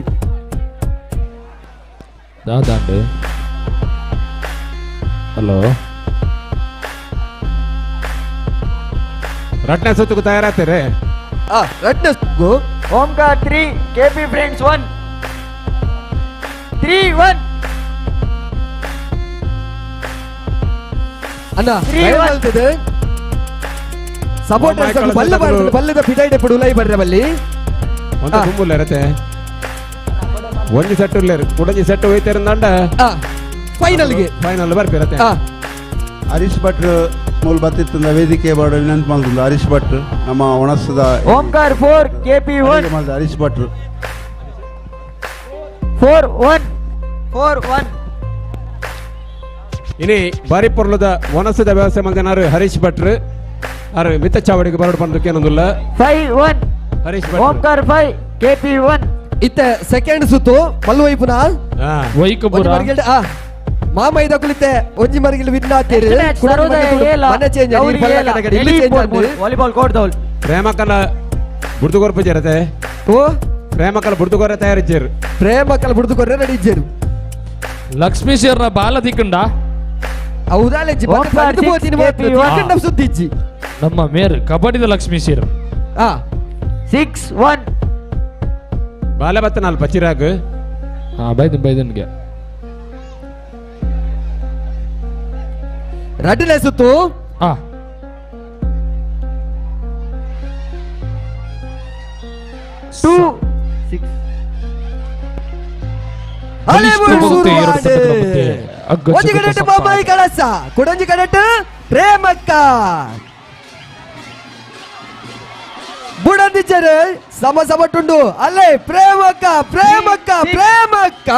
ದಾದಾಂಡು ಹಲೋ
ರಟ್ನೆ ಸುತ್ತಕ್ಕೂ ತಯಾರಾಗ್ತಾರೆ.
ರಟ್ನೆ ಸುತ್ತಕ್ಕೂ
Omkar 3 KP friends 1 3 1.
ಅಣ್ಣ ಸಪೋರ್ಟರ್ಸ್ ಬಲ್ಲ ಬಲ್ಲದ ಪಿದೈಡೆ ಪಡು ಉಲೈ ಬರ್ರೆ ಬಲ್ಲಿ
ಒಂದು ತುಂಬುಲ್ಲ ಇರತ್ತೆ ಒಂಜಿ ಸೆಟ್ ಉಲ್ಲೇರು ಕುಡಂಜಿ ಸೆಟ್ ಹೋಯ್ತಾರಂದ
ಫೈನಲ್ಗೆ
ಫೈನಲ್ ಬರ್ಪಿರತ್ತೆ.
ಹರೀಶ್ ಭಟ್ರು ಮೂಲ ಬತ್ತಿತ್ತಂದ ವೇದಿಕೆ ಬಾಡ ವಿನಂತಿ ಮಾಡ್ತಂದು ಹರೀಶ್ ಭಟ್ರು ನಮ್ಮ ಒಣಸದ
ಓಂಕಾರ್ 4 ಕೆಪಿ 1
ಹರೀಶ್ ಭಟ್ರು
4 1 4 1.
ಇನಿ ಬಾರಿ ಪೊರ್ಲದ ಒಣಸದ ವ್ಯವಸ್ಥೆ ಮಲ್ದನಾರು ಹರೀಶ್ ಭಟ್ರು ಆರು ಮಿತ್ತ ಚಾವಡಿಗೆ ಬರಡು ಬಂದಕ್ಕೇನೊಂದಿಲ್ಲ.
5 1
ಹರೀಶ್ ಭಟ್ರು
ಓಂಕಾರ್ 5 ಕೆಪಿ 1.
ಇತ್ತೆ ಸೆಕೆಂಡ್ ಸುತ್ತು ಮಲ್ವೈಪುನ
ವೈಕಪುರ
ಮಾಮ ಇದಕ್ಕುಲಿತ್ತೆ ಒಂಜಿ ಮರಿಗಿಲ್ ವಿನ್ ಆತೀರಿ ಮನೆ ಚೇಂಜ್ ಇಲ್ಲಿ change
volleyball court ದೌಲ್
ಪ್ರೇಮಕಲ ಬುಡ್ದುಗೊರ್ಪ ಜರತೆ
ಓ
ಪ್ರೇಮಕಲ ಬುಡ್ದುಗೊರೆ ತಯಾರಿಜ್ಜೇರು
ಪ್ರೇಮಕಲ ಬುಡ್ದುಗೊರೆ ರೆಡಿ ಇಜ್ಜೇರು
ಲಕ್ಷ್ಮೀ ಶೇರ್ನ ಬಾಲ ದಿಕ್ಕಂಡ
ಹೌದಾಲೆ ಸುದ್ದಿ ಇಜ್ಜಿ
ನಮ್ಮ ಮೇರ್ ಕಬಡ್ಡಿದ ಲಕ್ಷ್ಮೀ ಶೇರ್
6 1
ಬಾಲ ಬತ್ತ ನಾಲ್ ಪಚಿರಾಗ್
ಬೈದನ್ ಬೈದನ್ಗೆ
ರಡ್ಡನೆ ಸುತ್ತು
2 6
ಒಂಜಿ ಕಡೆಟ್ ಬಾಬಾಯಿ ಕಳಸ ಕುಡಂಜಿ ಕಡೆಟ್ ಪ್ರೇಮಕ್ಕ ಬುಡಂದಿಚ್ಚರು ಸಮ ಸಮಟುಂಡು ಅಲ್ಲೇ ಪ್ರೇಮಕ್ಕ ಪ್ರೇಮಕ್ಕ ಪ್ರೇಮಕ್ಕ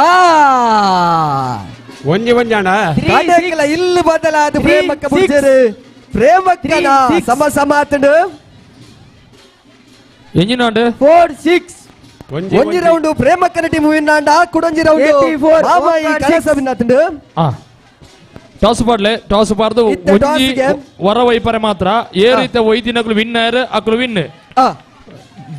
ಒಂಜಿ ಒಂಜಾಣ
ಕಾಂಡೇಕಲ ಇಲ್ಲಿ ಬದಲಾದ ಪ್ರೇಮಕ್ಕ ಬುಡ್ಜರು ಪ್ರೇಮಕ್ಕನ ಸಮ ಸಮ ಆತಂಡು
ಎಂಜಿನಾಂಡು
4 6
ಒಂಜಿ ರೌಂಡ್ ಪ್ರೇಮಕ್ಕನ ಟೀಮ್ ವಿನ್ ಆಂಡ ಕುಡೊಂಜಿ ರೌಂಡ್ ಮಾಮಾಯಿ ಕಳಸ ವಿನ್ ಆತಂಡು.
ಟಾಸ್ ಪಾಡ್ಲೆ ಟಾಸ್ ಪಾಡ್ದು ಒಂಜಿ ವರ ವೈಪರೆ ಮಾತ್ರ ಏ ರೀತಿ ವೈದಿನಕಲು ವಿನ್ ಆಯರ್ ಅಕಲು ವಿನ್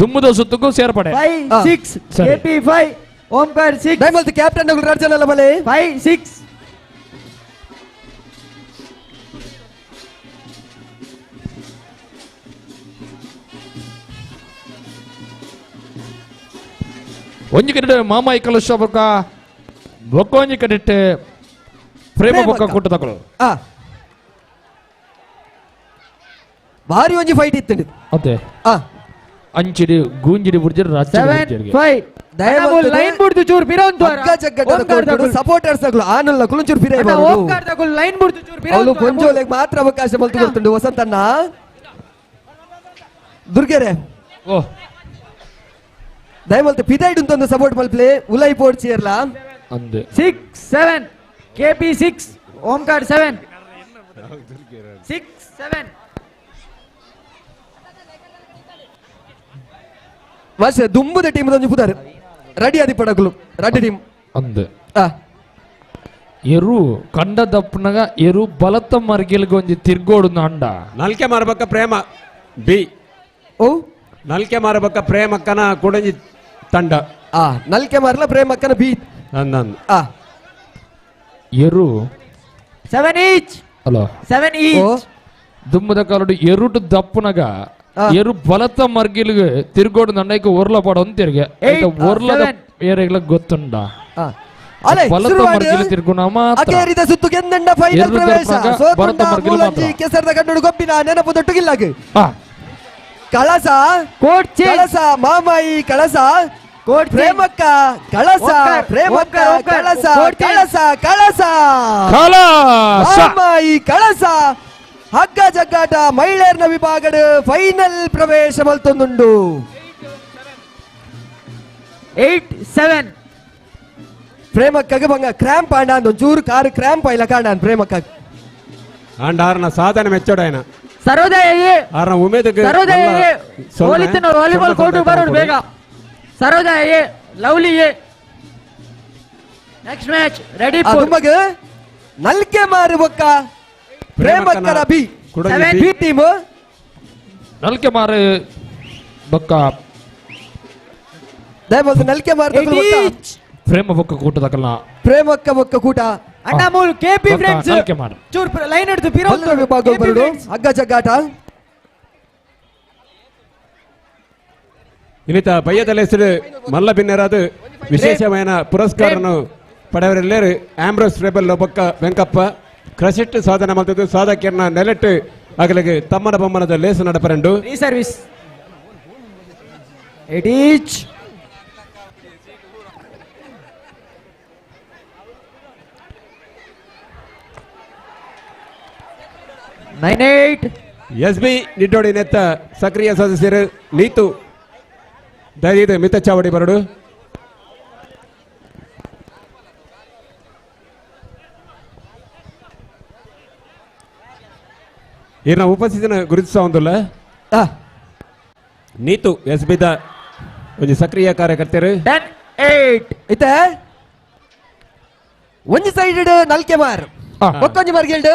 ದುಮ್ಮದ ಸುತ್ತಕ್ಕೂ ಸೇರ್ಪಡೆ
5 6 ಕೆಪಿ 5 ಓಂಕಾರ್ 6
ದಯಮಲ್ತು ಕ್ಯಾಪ್ಟನ್ ನಗುಲು ರಡ್ಜನಲ್ಲ ಬಲೆ
5 6
ಒಂಜಿ ಕಡೆಟ್ ಮಾಮಾಯಿ ಕಲಶ ಬೊಕ್ಕ ಬೊಕ್ಕ ಒಂಜಿ ಕಡೆಟ್ ಪ್ರೇಮ ಬೊಕ್ಕ ಕೊಟ್ಟದಕಲು
ಭಾರಿ ಒಂಜಿ ಫೈಟ್ ಇತ್ತು
ಅದೇ ಅಂಚಿಡಿ ಗೂಂಜಿಡಿ ಬುರ್ಜಿ ರಾಜ್ಯ
7 5 ಲೈನ್ ಬುಡ್ದು ಚೂರು ಬಿರೊಂದು
ಸಪೋರ್ಟರ್ಸ್ ಅಗ್ಲು ಆನಲ್ಲ ಕುಲುಂಚೂರು ಬಿರೈ
ಓಂಕಾರ್ ದಗುಲ್ ಲೈನ್ ಬುಡ್ದು ಚೂರು ಬಿರೊಂದು
ಅವಳು ಪೊಂಜೋಲೆಗ್ ಮಾತ್ರ ಅವಕಾಶ ಮಲ್ತು ಕೊಡ್ತುಂಡು ವಸಂತಣ್ಣ ದುರ್ಗೆರೆ
ಓ
ದಯಮಲ್ತು ಪಿದೈಡ್ ಉಂತೊಂದು ಸಪೋರ್ಟ್ ಮಲ್ಪ್ಲೆ ಉಲೈ ಪೋಡ್ ಚೇರ್ಲ
ಅಂದೆ
6 7 ಕೆಪಿ 6 ಓಂಕಾರ್ 7 6 7
ವರ್ಷ ದುಂಬುದ ಟೀಮ್ ದೊಂಜಿ ಪುದಾರು ರೆಡಿ ಆದಿ ಪಡಗುಲು ರೆಡಿ ಟೀಮ್
ಅಂದೆ ಎರು ಕಂಡ ದಪ್ಪನಗ ಎರು ಬಲತ್ತ ಮರ್ಗಿಲ್ಗೆ ಒಂಜಿ ತಿರ್ಗೋಡು ಅಂಡ
ನಲ್ಕೆ ಮಾರಬಕ್ಕ ಪ್ರೇಮ ಬಿ
ಓ
ನಲ್ಕೆ ಮಾರಬಕ್ಕ ಪ್ರೇಮಕ್ಕನ ಕುಡಂಜಿ ತಂಡ
ನಲ್ಕೆ ಮಾರಲ ಪ್ರೇಮಕ್ಕನ ಬಿ
ಅಂದಂದು
ಎರು
7 ಈಚ್
ಅಲ್ಲ
7 ಈಚ್
ದುಮ್ಮದ ಕಾಲಡು ಎರುಟು ದಪ್ಪನಗ ಎರು ಬಲತ್ತ ಮರ್ಗಿಲ್ಗೆ ತಿರ್ಗೋಡು ನನ್ನೈಕ ಒರ್ಲ ಪಾಡ ಅಂತ ತಿರ್ಗೆ ಒರ್ಲದ ಏರೆಗ್ಲ ಗೊತ್ತುಂಡ ಬಲತ್ತ ಮರ್ಗಿಲ್ ತಿರ್ಗುಣ ಮಾತ್ರ
ಅಕೇರಿದ ಸುತ್ತು ಗೆಂದಂಡ ಫೈನಲ್ ಪ್ರವೇಶ ಸೋತುಂಡ ಮೂಲಂಜಿ ಕೆಸರದ ಕಣ್ಣುಡು ಗೊಬ್ಬಿನ ನೆನಪು ದೊಟ್ಟುಗಿಲ್ಲಾಗ ಕಳಸ ಕಳಸ ಮಾಮಾಯಿ ಕಳಸ Premakka ಕಳಸ ಪ್ರೇಮಕ್ಕ ಕಳಸ ಕಳಸ ಕಳಸ
ಕಳಸ
ಈ ಕಳಸ ಹಗ್ಗ ಜಗ್ಗಾಟ ಮಹಿಳೆಯರ್ನ ವಿಭಾಗದ ಫೈನಲ್ ಪ್ರವೇಶ ಮಲ್ತೊಂದುಂಡು
8-7
ಪ್ರೇಮಕ್ಕಗೆ ಬಂಗ ಕ್ರ್ಯಾಂಪ್ ಆಂಡ ಒಂಚೂರು ಕಾರು ಕ್ರ್ಯಾಂಪ್ ಆಯ್ಲ ಕಾಂಡ ಪ್ರೇಮಕ್ಕ
ಅಂಡ್ ಆರ್ನ ಸಾಧನೆ ಮೆಚ್ಚೋಡಾಯನ
ಸರೋದಯ
ಆರ್ನ ಉಮೇದಕ್ಕೆ
ಸರೋದಯ ವಾಲಿಬಾಲ್ ಕೋರ್ಟ್ ಬರೋಡು ಬೇಗ Saroja A lovely A next match ready
ಮಗ ನಲ್ಕೆ ಮಾರು ಬೊಕ್ಕ ಪ್ರೇಮಕ್ಕನ B B team
ನಲ್ಕೆ ಮಾರು ಬೊಕ್ಕ
ದಯಮಾಡಿ ನಲ್ಕೆ ಮಾರು
ಪ್ರೇಮ ಬೊಕ್ಕ ಕೂಟದಕಲ್ಲ
ಪ್ರೇಮಕ್ಕ ಬೊಕ್ಕ ಕೂಟ
ಅಣ್ಣ ಮೂಲು ಕೆಪಿ ಫ್ರೆಂಡ್ಸ್
ನಲ್ಕೆ ಮಾರು
ಚೂರ್ ಲೈನ್ ಹಿಡಿದು ಪಿರೋ
ವಿಭಾಗ ಬರಡು ಹಗ್ಗ ಜಗ್ಗಾಟ
ಇನ್ನಿತ ಬಯ್ಯದ ಹೆಸರು ಮಲ್ಲ ಬಿನ್ನರಾದ ವಿಶೇಷమైన ಪುರಸ್ಕಾರನು ಪಡೆಯವರೆಲ್ಲರೂ ಆಂಬ್ರೋಸ್ ರೆಬಲ್ ಬೊಕ್ಕ ವೆಂಕಪ್ಪ ಕ್ರಸಿಟ್ ಸಾಧನೆ ಮಾಡ್ತದ್ದು ಸಾಧಕಿಯನ್ನ ನೆಲೆಟ್ಟು ಅಗಲಿಗೆ ತಮ್ಮನ ಬೊಮ್ಮನದ ಲೇಸು ನಡಪರಂಡು
service 8 each nine eight
S B Niddodi ನೆತ್ತ ಸಕ್ರಿಯ ಸದಸ್ಯರು ನೀತು ದಯವಿಟ್ಟು ಮಿತ ಚಾವಡಿ ಬರಡು ಈರ್ನ ಉಪಸ್ಥಿತಿನ ಗುರುತಿಸ ಒಂದುಲ್ಲ ನೀತು ಎಸ್ ಬಿದ ಒಂಜಿ ಸಕ್ರಿಯ ಕಾರ್ಯಕರ್ತರು
10-8
ಇತ್ತೆ ಒಂಜಿ ಸೈಡ್ ನಲ್ಕೆ ಮಾರ್ ಒಕ್ಕೊಂಜಿ ಮಾರ್ಗಿಲ್ಡ್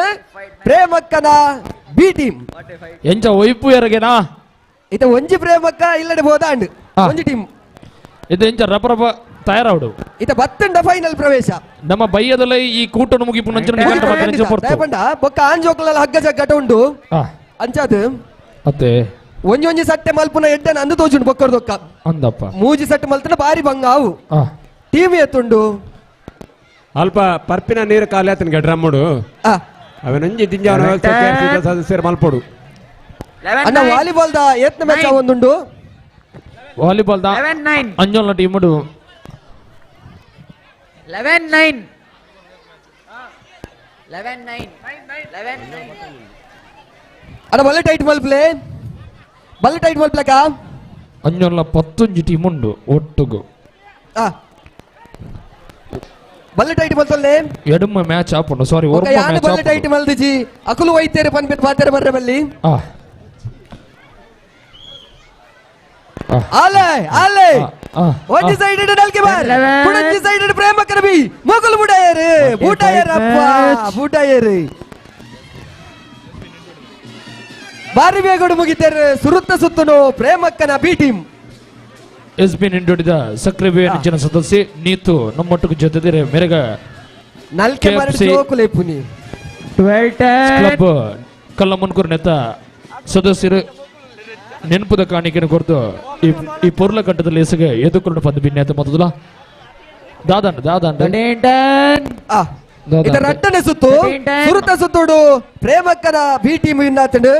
ಪ್ರೇಮಕ್ಕನ ಬಿ ಟೀಮ್
ಎಂಚ ಒಯ್ಪು ಎರಗೆನಾ
ಇತ್ತೆ ಒಂಜಿ ಪ್ರೇಮಕ್ಕ ಇಲ್ಲಡೆ ಬೋದಾಂಡ್ ಒಂಜಿ ಟೀಮ್
ಇದು ಎಂಚ ರಪ ರಪ ತಯಾರಾವಡು
ಇತ್ತೆ ಬತ್ತಂಡ ಫೈನಲ್ ಪ್ರವೇಶ
ನಮ್ಮ ಬಯ್ಯದಲ್ಲೇ ಈ ಕೂಟನು ಮುಗಿಪು ನಂಚಿನ
ಪಂಡ ಬೊಕ್ಕ ಆಂಜೋಕ್ಲ ಹಗ್ಗ ಜಗ್ಗಟ ಉಂಡು ಅಂಚಾದ
ಅತ್ತೆ
ಒಂಜಿ ಒಂಜಿ ಸಟ್ಟೆ ಮಲ್ಪುನ ಎಡ್ಡನ ಅಂದು ತೋಜುಂಡು ಬೊಕ್ಕರ್ದೊಕ್ಕ
ಅಂದಪ್ಪ
ಮೂಜಿ ಸಟ್ಟೆ ಮಲ್ತನ ಬಾರಿ ಬಂಗ ಅವು ಟೀಮ್ ಎತ್ತುಂಡು
ಅಲ್ಪ ಪರ್ಪಿನ ನೀರು ಖಾಲಿ ಆತನಿಗೆ ಡ್ರಮ್ಮುಡು ಅವನೊಂಜಿ ದಿಂಜಾವನ ವ್ಯವಸ್ಥೆ ಸದಸ್ಯರು ಮಲ್ಪೊಡು
ಅಣ್ಣ ವಾಲಿಬಾಲ್ the ಏತ್ನ match ಒಂದುಂಡು
ವಾಲಿಬಾಲ್ the ಅಂಜೋಲ್ನ ಟೀಮುಡು
11-9 11-9 11-9
ಅಣ್ಣ ಬಲ್ಲೆ ಟೈಟ್ ಮಲ್ಪ್ಲೆ ಬಲ್ಲೆ ಟೈಟ್ ಮಲ್ಪ್ಲಕ
ಅಂಜೋಲ್ನ 10 ಟೀಮ್ ಉಂಡು ಒಟ್ಟುಗು
ಬಲ್ಲೆ ಟೈಟ್ ಮಲ್ತೊಲ್ಲೆ
ಎಡಮ ಮ್ಯಾಚ್ ಆಪುಂಡು ಸಾರಿ ಒರ್ಮ ಮ್ಯಾಚ್
ಬಲ್ಲೆ ಟೈಟ್ ಮಲ್ದಿಜಿ ಅಕುಲು ವೈತೇರೆ ಪನ್ಪೆ ಪಾತೆರೆ ಬರ್ರೆ ಬಲ್ಲಿ ಆಲೆ ಆಲೆ ಒಂಜಿ ಸೈಡ್ ನಲ್ಕೆ ಬಾರ್ ಕುಡಂಜಿ ಸೈಡ್ ಪ್ರೇಮ ಕರಬಿ ಮೊಗಲು ಬುಡಾಯರು ಬುಡಾಯರ್ ಅಪ್ಪ ಬುಡಾಯರು ಬಾರಿ ಬೇಗಡು ಮುಗಿತಾರೆ ಸುರುತ್ತ ಸುತ್ತನು ಪ್ರೇಮಕ್ಕನ B team
S B ನಿಂಡೊಡಿದ ಸಕ್ರಿಯ ಜನ ಸದಸ್ಯ ನೀತು ನಮ್ಮೊಟ್ಟಿಗೆ ಜೊತೆದಿರೆ ಮೆರಗ
ನಲ್ಕೆ ಮಾರ್ ಜೋಕುಲೆ ಪುನಿ
12-10
ಕ್ಲಬ್ ಕಲ್ಲಮನ್ಕೂರು ನೆತ್ತ ಸದಸ್ಯರು ನೆನಪುದ ಕಾಣಿಕೆಯನ್ನು ಕೊರತು ಈ ಪೊರ್ಲ ಕಟ್ಟದಲ್ಲಿ ಎಸಗೆ ಎದುಕೊಂಡು ಪಂದು ಭಿನ್ಯತೆ ಮೊದಲ ದಾದಾಂಡ ದಾದಾಂಡ
ರಟ್ಟನೆ ಸುತ್ತು ಸುರುತ ಸುತ್ತುಡು ಪ್ರೇಮಕ್ಕನ B team win ಆತಂಡು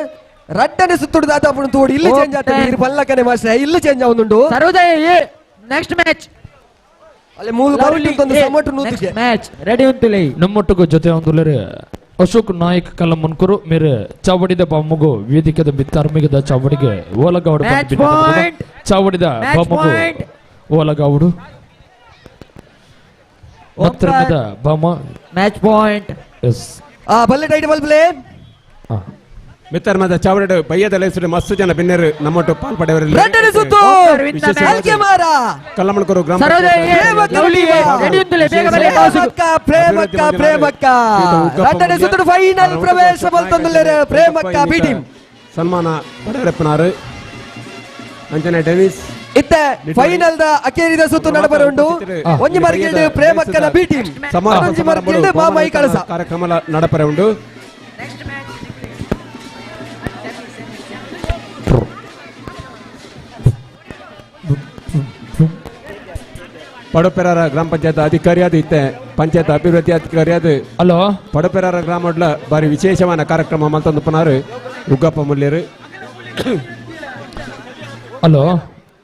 ರಟ್ಟನೆ ಸುತ್ತುಡು ದಾದಾಪುಡು ತೋಡು ಇಲ್ಲಿ ಚೇಂಜ್ ಆತಂಡು ಇರು ಪಲ್ಲಕ್ಕನೆ ಮಾಸ್ಟರ್ ಇಲ್ಲಿ ಚೇಂಜ್ ಆವೊಂದುಂಡು
ಸರೋದಯ ನೆಕ್ಸ್ಟ್ ಮ್ಯಾಚ್
ಅಲ್ಲಿ ಮೂಲು ಬರಲಿಂದು ಸಮಟು ನೂತಿಗೆ
ಮ್ಯಾಚ್ ರೆಡಿ ಉಂಟುಲೇ
ನಮ್ಮೊಟ್ಟಿಗೆ ಜೊತೆ ಒಂದುಲರೆ ಅಶೋಕ್ ನಾಯಕ್ ಕಲ್ಲಮನ್ಕುರು ಮೇರೆ ಚಾವಡಿದ ಬಾಮುಗು ವೇದಿಕೆದ ಮಿತ್ತಾರ್ಮಿಗದ ಚಾವಡಿಗೆ ಓಲಗೌಡ ಚಾವಡಿದ ಬಾಮುಗು ಓಲಗೌಡು ಮತ್ತರ್ಮದ ಬಾಮ
match point
S
ಆ ಬಲ್ಲೆ ಟೈಟ್ ಬಲ್ ಪ್ಲೇ
ಮಿತ್ತರ್ಮದ ಚಾವಡಿದ ಬಯ್ಯದ ಲೇಸುಡು ಮಸ್ತು ಜನ ಬಿನ್ನೆರು ನಮ್ಮೊಟ್ಟು ಪಾಲ್ ಪಡೆಯವರಿಲ್ಲ ಕಲ್ಲಮಣಕೂರು ಗ್ರಾಮ
ಪ್ರೇಮಕ್ಕ ಪ್ರೇಮಕ್ಕ ರಟ್ಟನೆ ಸುತ್ತುಡು ಫೈನಲ್ ಪ್ರವೇಶ ಬಲ್ತೊಂದುಲ್ಲೆರ್ ಪ್ರೇಮಕ್ಕ ಬಿ ಟೀಮ್
ಸನ್ಮಾನ ಪಡೆಯರಪ್ಪನಾರು ಅಂಜನೆ ಡೆನಿಸ್
ಇತ್ತೆ ಫೈನಲ್ the ಅಕೇರಿದ ಸುತ್ತು ನಡಬರುಂಡು ಒಂಜಿ ಮರ್ಗಿಲ್ಡ್ ಪ್ರೇಮಕ್ಕನ ಬಿ ಟೀಮ್ ಒಂಜಿ ಮರ್ಗಿಲ್ಡ್ ಮಾಮೈ ಕಳಸ
ಕಾರ್ಯಕ್ರಮ ನಡಪರೆ ಉಂಡು ಪಡಪೆರಾರ ಗ್ರಾಮ ಪಂಚಾಯತ್ ಅಧಿಕಾರಿಯಾದ ಇತ್ತೆ ಪಂಚಾಯತ್ ಅಭಿವೃದ್ಧಿ ಅಧಿಕಾರಿಯಾದ
ಹಲೋ
ಪಡಪೆರಾರ ಗ್ರಾಮಡ್ಲ ಬಾರಿ ವಿಶೇಷವಾದ ಕಾರ್ಯಕ್ರಮ ಮಲ್ತೊಂದುಪ್ಪನಾರು ಉಗ್ಗಪ್ಪ ಮುಲ್ಲೇರು
ಹಲೋ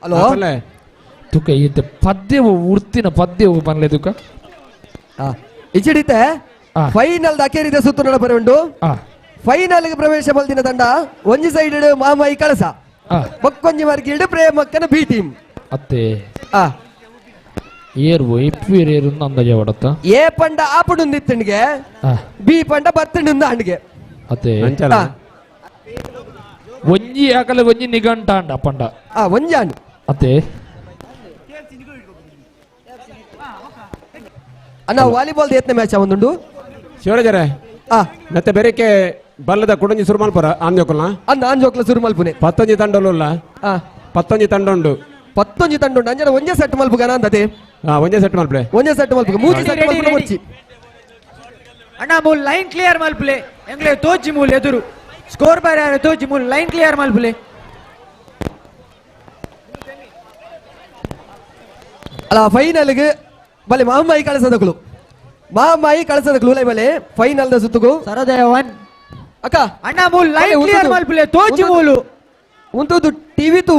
ಹಲೋ
ತುಕ ಈತ ಪದ್ಯ ಉರ್ತಿನ ಪದ್ಯ ಪನ್ಲೆ ತುಕ
ಇಚಿಡಿತೆ ಫೈನಲ್ ಅಕೇರಿದ ಸುತ್ತು ನಡಪರೆ ಉಂಡು. ಫೈನಲ್ ಪ್ರವೇಶ ಬಲ್ದಿನ ತಂಡ ಒಂಜಿ ಸೈಡ್ ಮಾಮಾಯಿ ಕಳಸ, ಬೊಕ್ಕೊಂಜಿ ಮಾರ್ಗಿಡ್ ಪ್ರೇಮಕ್ಕನ ಬಿ ಟೀಮ್.
ಅತ್ತೆ ಏರ್ವು ಇಪ್ಪು ಏರು ಅಂದಾಜ ಹೊಡತ್ತ
ಎ ಪಂಡ ಆಪುಂಡು ಇತ್ತಂಡಿಗೆ, ಬಿ ಪಂಡ ಬತ್ತಂಡು ಅಂಡಿಗೆ.
ಅತ್ತೆ ಒಂಜಿ ಆಕಲೆ ಒಂಜಿ ನಿಘಂಟ ಅಂಡ ಪಂಡ
ಒಂಜಿ ಅಂಡು.
ಅತ್ತೆ
ಅಣ್ಣ ವಾಲಿಬಾಲ್ ಯತ್ನ ಮ್ಯಾಚ್ ಒಂದುಂಡು
ಶಿವರಾಜರೇ. ಮತ್ತೆ ಬೇರೆಕೆ ಬಲ್ಲದ ಕುಡಂಜಿ ಸುರುಮಲ್ಪುರ ಆಂಜೋಕುಲ
ಅಂದ ಆಂಜೋಕ್ಲ ಸುರುಮಲ್ಪುನೆ
ಪತ್ತೊಂಜಿ ತಂಡಲುಲ್ಲ. ಪತ್ತೊಂಜಿ ತಂಡ ಉಂಡು,
ಪತ್ತೊಂಜಿ ತಂಡ ಉಂಡು. ಅಂಜನ ಒಂಜೇ ಸೆಟ್ ಮಲ್ಪುಗನ ಅಂತದೆ.
ಒಂಜೇ ಸೆಟ್ ಮಲ್ಪಲೆ,
ಒಂಜೇ ಸೆಟ್ ಮಲ್ಪುಗ ಮೂಜಿ ಸೆಟ್ ಮಲ್ಪುನ ಮುಚ್ಚಿ.
ಅಣ್ಣ ಮೂಲ್ ಲೈನ್ ಕ್ಲಿಯರ್ ಮಲ್ಪುಲೆ, ಎಂಗ್ಲೆ ತೋಚಿ ಮೂಲ್ ಎದುರು ಸ್ಕೋರ್ ಬಾರಿ ಯಾರು ತೋಚಿ ಮೂಲ್ ಲೈನ್ ಕ್ಲಿಯರ್ ಮಲ್ಪುಲೆ.
ಅಲ್ಲ ಫೈನಲ್ಗೆ ಬಲೆ ಮಾಮಾಯಿ ಕಳಸದಕ್ಲು, ಮಾಮಾಯಿ ಕಳಸದಕ್ಲು ಉಲೈ ಬಲೆ ಫೈನಲ್ the ಸುತ್ತುಗು
ಸರೋದಯ ಒನ್.
ಅಕ್ಕ
ಅಣ್ಣ ಮೂಲ್ ಲೈನ್ ಕ್ಲಿಯರ್ ಮಲ್ಪುಲೆ ತೋಚಿ ಮೂಲು
ಉಂತುದು ಟಿವಿ ತು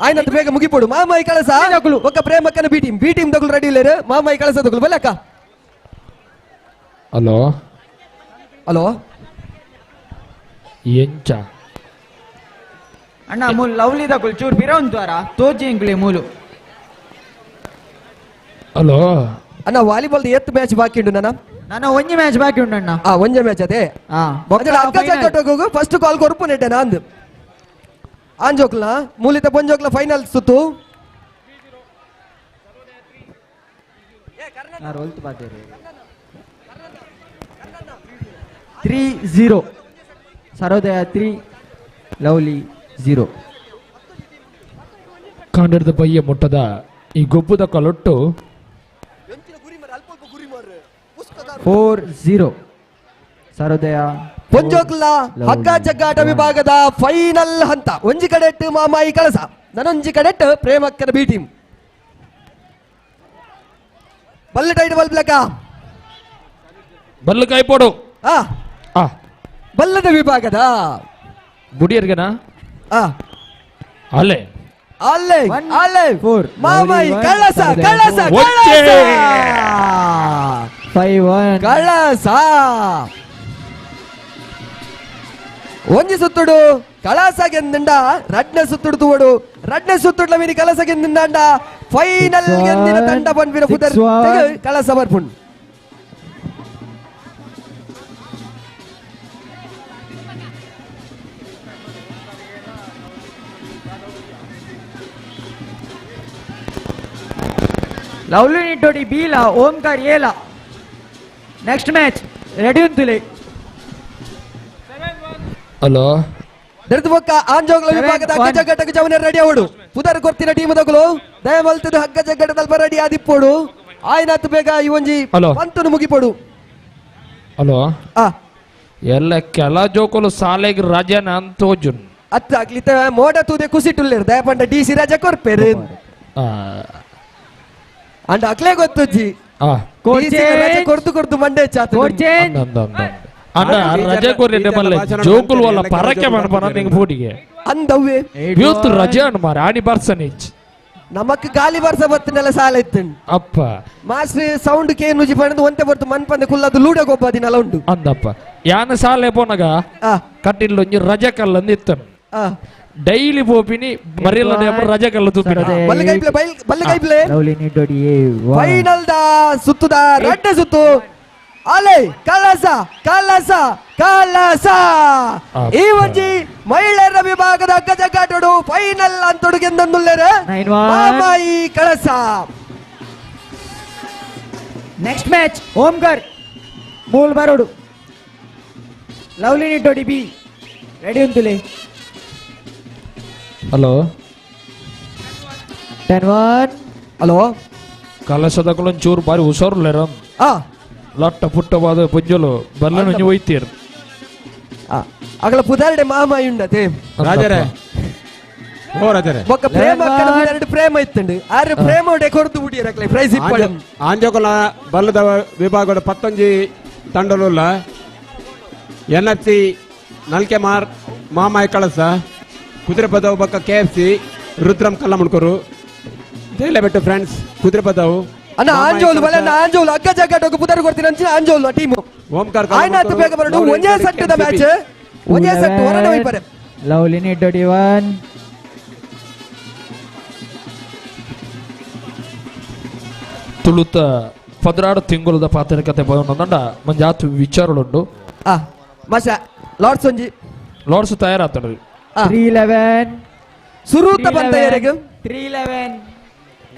ಆಯ್ನಂತ ಬೇಗ ಮುಗಿಪೋಡು. ಮಾಮಾಯಿ ಕಳಸ ಒಕ್ಕ ಪ್ರೇಮಕ್ಕನ B team, B team ದಗುಲು ready ಇಲ್ಲೇರು. Mamayi ಕಳಸದಕ್ಲು ಬಲೆ ಅಕ್ಕ.
ಹಲೋ
ಹಲೋ
ಎಂಚ
ಅಣ್ಣ ಮೂಲ್ ಲವ್ಲಿ ದಗುಲು ಚೂರು ಬಿರ ಉಂತು ತೋಚಿ ಎಂಕ್ಲೆ ಮೂಲು.
ಹಲೋ
ಅಣ್ಣ ವಾಲಿಬಾಲ್ ಎತ್ತು ಮ್ಯಾಚ್ ಬಾಕಿ ಉಂಟು. ನನ್ನ
ನನ್ನ ಒಂಜಿ ಮ್ಯಾಚ್ ಬಾಕಿ ಉಂಟು ಅಣ್ಣ.
ಒಂಜೆ ಮ್ಯಾಚ್ ಅದೇ ಅಕ್ಕ ಫಸ್ಟ್ ಕಾಲ್ ಕೊರ್ಪು ನೆಟ್ಟೆ ನಾಂದು ಆಂಜೋಕ್ಲ ಮೂಲಿತ ಪೊಂಜೋಕ್ಲ ಫೈನಲ್ ಸುತ್ತು.
3-0 ಸರೋದಯ 3 ಲವ್ಲಿ 0.
ಕಾಂಡದ ಬಯ್ಯ ಮುಟ್ಟದ ಈ ಗೊಬ್ಬದ ಕಲೊಟ್ಟು
4-0 ಸರೋದಯ
ಪೊಂಜೋಕ್ಲ ಹಗ್ಗ ಜಗ್ಗಾಟ ವಿಭಾಗದ ಫೈನಲ್ ಹಂತ. ಒಂಜಿ ಕಡೆಟ್ ಮಾಮಾಯಿ ಕಳಸ, ನನೊಂಜಿ ಕಡೆಟ್ ಪ್ರೇಮಕ್ಕನ B team. Ballu tight ಬಲ್ಬ್ಲಕ
Ballu ಕಾಯ್ಪೋಡು.
ಬಲ್ಲದ ವಿಭಾಗದ
ಬುಡಿಯರ್ಗನ ಅಲ್ಲೇ
ಅಲ್ಲೇ ಅಲ್ಲೇ ಮಾಮಾಯಿ ಕಳಸ ಕಳಸ ಕಳಸ
5-1
ಕಳಸ. ಒಂಜಿ ಸುತ್ತುಡು ಕಳಸ ಗೆಂದಿಂಡ, ರಡ್ನ ಸುತ್ತುಡು ತೂವಡು, ರಡ್ನ ಸುತ್ತುಡ್ಲ ಮೀನಿ ಕಳಸ ಗೆಂದಿಂಡ ಫೈನಲ್ ಗೆಂದಿನ ತಂಡ ಪನ್ಪಿನ ಪುದರ್ ಕಳಸ ಬರ್ಪುಂಡು.
ಲವ್ಲಿ ನಿಟ್ಟೋಡಿ ಬೀಲ ಓಂಕಾರ್ ಏಲ next match ready ಉಂತುಲೆ.
Hello
ದರ್ದು ಬೊಕ್ಕ ಆಂಜೋಗ್ಲ ವಿಭಾಗದ ಹಗ್ಗ ಜಗ್ಗಟಕ್ಕೆ ಜವನ ರೆಡಿ ಅವಡು. ಪುದರ್ ಕೊರ್ತಿನ ಟೀಮ್ ದಗುಲು ದಯಮಲ್ತದ ಹಗ್ಗ ಜಗ್ಗಟದಲ್ಪ ರೆಡಿ ಆದಿಪ್ಪೋಡು. ಆಯ್ನಾತ್ ಬೇಗ ಈ ಒಂಜಿ ಪಂತನು ಮುಗಿಪೋಡು.
ಹಲೋ ಎಲ್ಲ ಕೆಲ ಜೋಕುಲು ಸಾಲೆಗ್ ರಜನ ಅಂತೋಜುನ್
ಅತ್ತ ಆಗ್ಲಿತ್ತ ಮೋಡ ತೂದೆ ಕುಸಿಟುಲ್ಲೇರು ದಯಪಂಡ ಡಿ ಸಿ ರಜೆ ಕೊರ್ಪೇರು ಅಂಡ ಅಕ್ಲೇ ಗೊತ್ತುಜ್ಜಿ ರಜೆ ಕೊರ್ತು ಕೊರ್ತು ಮಂಡೆ ಚಾತು.
ಅಣ್ಣ ರಜೆ ಕೊರ್ಲಿ ಮಲ್ಲೆ ಜೋಕುಲು ವಲ್ಲ ಪರಕೆ ಮನ್ಪನ ನಿಂಗೆ ಪೂಟಿಗೆ
ಅಂದವ್ವೆ
ಇವತ್ತು ರಜೆ ಅಣ್ಣ ಮಾರ ಆಡಿ ಬರ್ಸನಿಚ್
ನಮಕ್ ಗಾಲಿ ಬರ್ಸ ಬತ್ತಿನೆಲ್ಲ ಸಾಲ ಇತ್ತು
ಅಪ್ಪ
ಮಾಸ್ಟ್ರಿ ಸೌಂಡ್ ಕೆ ನುಜಿ ಪಂಡದು ಒಂತೆ ಬರ್ತು ಮನ್ಪಂದೆ ಕುಲ್ಲದು ಲೂಡ ಗೊಬ್ಬ ದಿನಲ ಉಂಡು
ಅಂದಪ್ಪ ಯಾನ ಸಾಲೆ ಪೋನಗ ಕಟ್ಟಿಲ್ಲ ಒಂಜಿ ರಜೆ ಕಲ್ಲಂದು ಇತ್ತನು ಡೈಲಿ ಪೋಪಿನಿ ಮರಿಯಲ್ಲ ರಜೆ ಕಲ್ಲ ತೂಪಿನ
ಬಲ್ಲೆ ಕೈಪ್ಲೆ ಬಲ್ಲೆ ಕೈಪ್ಲೆ ಫೈನಲ್ the ಸುತ್ತುದ ರಡ್ಡ ಸುತ್ತು ಅಲೆ ಕಳಸ ಕಳಸ ಕಳಸ ಈ ಒಂಜಿ ಮಹಿಳೆಯರ ವಿಭಾಗದ ಗಜಗಾಟೋಡು ಫೈನಲ್ ಅಂತೊಡುಗೆಂದೊಂದುಲ್ಲೇರೆ ಮಾಮಾಯಿ ಕಳಸ.
ನೆಕ್ಸ್ಟ್ ಮ್ಯಾಚ್ ಓಂಕಾರ್ ಮೂಲ್ ಬರೋಡು ಲವ್ಲಿ ನಿಟ್ಟೋಡಿ ಬಿ ರೆಡಿ ಉಂತುಲೆ.
ಹಲೋ
10-1.
ಹಲೋ
ಕಳಸದಕುಲು ಒಂಚೂರು ಬಾರಿ ಹುಷಾರುಲ್ಲೇರ ಲಟ್ಟ ಪುಟ್ಟವಾದ ಪುಂಜಲು ಬಲ್ಲನ ಒಯ್ತೀರ್
ಅಗಲ ಪುದಾರ್ಡೆ ಮಾಮಾಯಿ ಉಂಡತೆ
ರಾಜರೇ ಓ ರಾಜರೇ
ಬೊಕ್ಕ ಪ್ರೇಮ ಎರಡು ಪ್ರೇಮ ಇತ್ತಂಡು ಆರೆ ಪ್ರೇಮ ಉಡೆ ಕೊರ್ದು ಬುಡಿಯರಕ್ಲೆ ಪ್ರೈಸ್ ಇಪ್ಪಡು.
ಆಂಜೋಕುಲ ಬಲ್ಲದ ವಿಭಾಗದ ಪತ್ತೊಂಜಿ ತಂಡಲುಲ್ಲ N F C ನಲ್ಕೆ ಮಾರ್ ಮಾಮಾಯಿ ಕಳಸ ಕುದುರೆ ಪದವು ಬೊಕ್ಕ K F C Rudram Kallamudkur Dailabettu friends Kudrepadavu
ಅಣ್ಣ ಆಂಜೋಲು ಬಲೆ ಅಣ್ಣ ಆಂಜೋಲು ಅಗ್ಗ ಜಗ್ಗಾಟಕ್ಕೆ ಪುದರ್ ಕೊಡ್ತೀನಿ ಅಂಚಿನ ಆಂಜೋಲು ಟೀಮ್
ಓಂಕಾರ
ಆಯ್ನಾತ್ ಬೇಗ ಬರಡು ಒಂದೇ ಸೆಟ್ಟದ ಮ್ಯಾಚ್ ಒಂದೇ ಸೆಟ್ ಹೊರಡೆ ಹೋಯ್ಪರೆ
ಲವ್ಲಿ ನಿಡ್ಡೊಡಿ ಒನ್
ತುಳುತ 16 ತಿಂಗುಲದ ಪಾತ್ರ ಕತೆ ಬರೋಣ ಮಂಜಾತು ವಿಚಾರಳುಂಡು
ಆ ಮಾಷ ಲಾರ್ಡ್ಸ್ ಒಂಜಿ
ಲಾರ್ಡ್ಸ್ ತಯಾರಾತಣ್ರಿ
3-11
ಸುರೂತ ಬಂತ ಯಾರಿಗೆ
3-11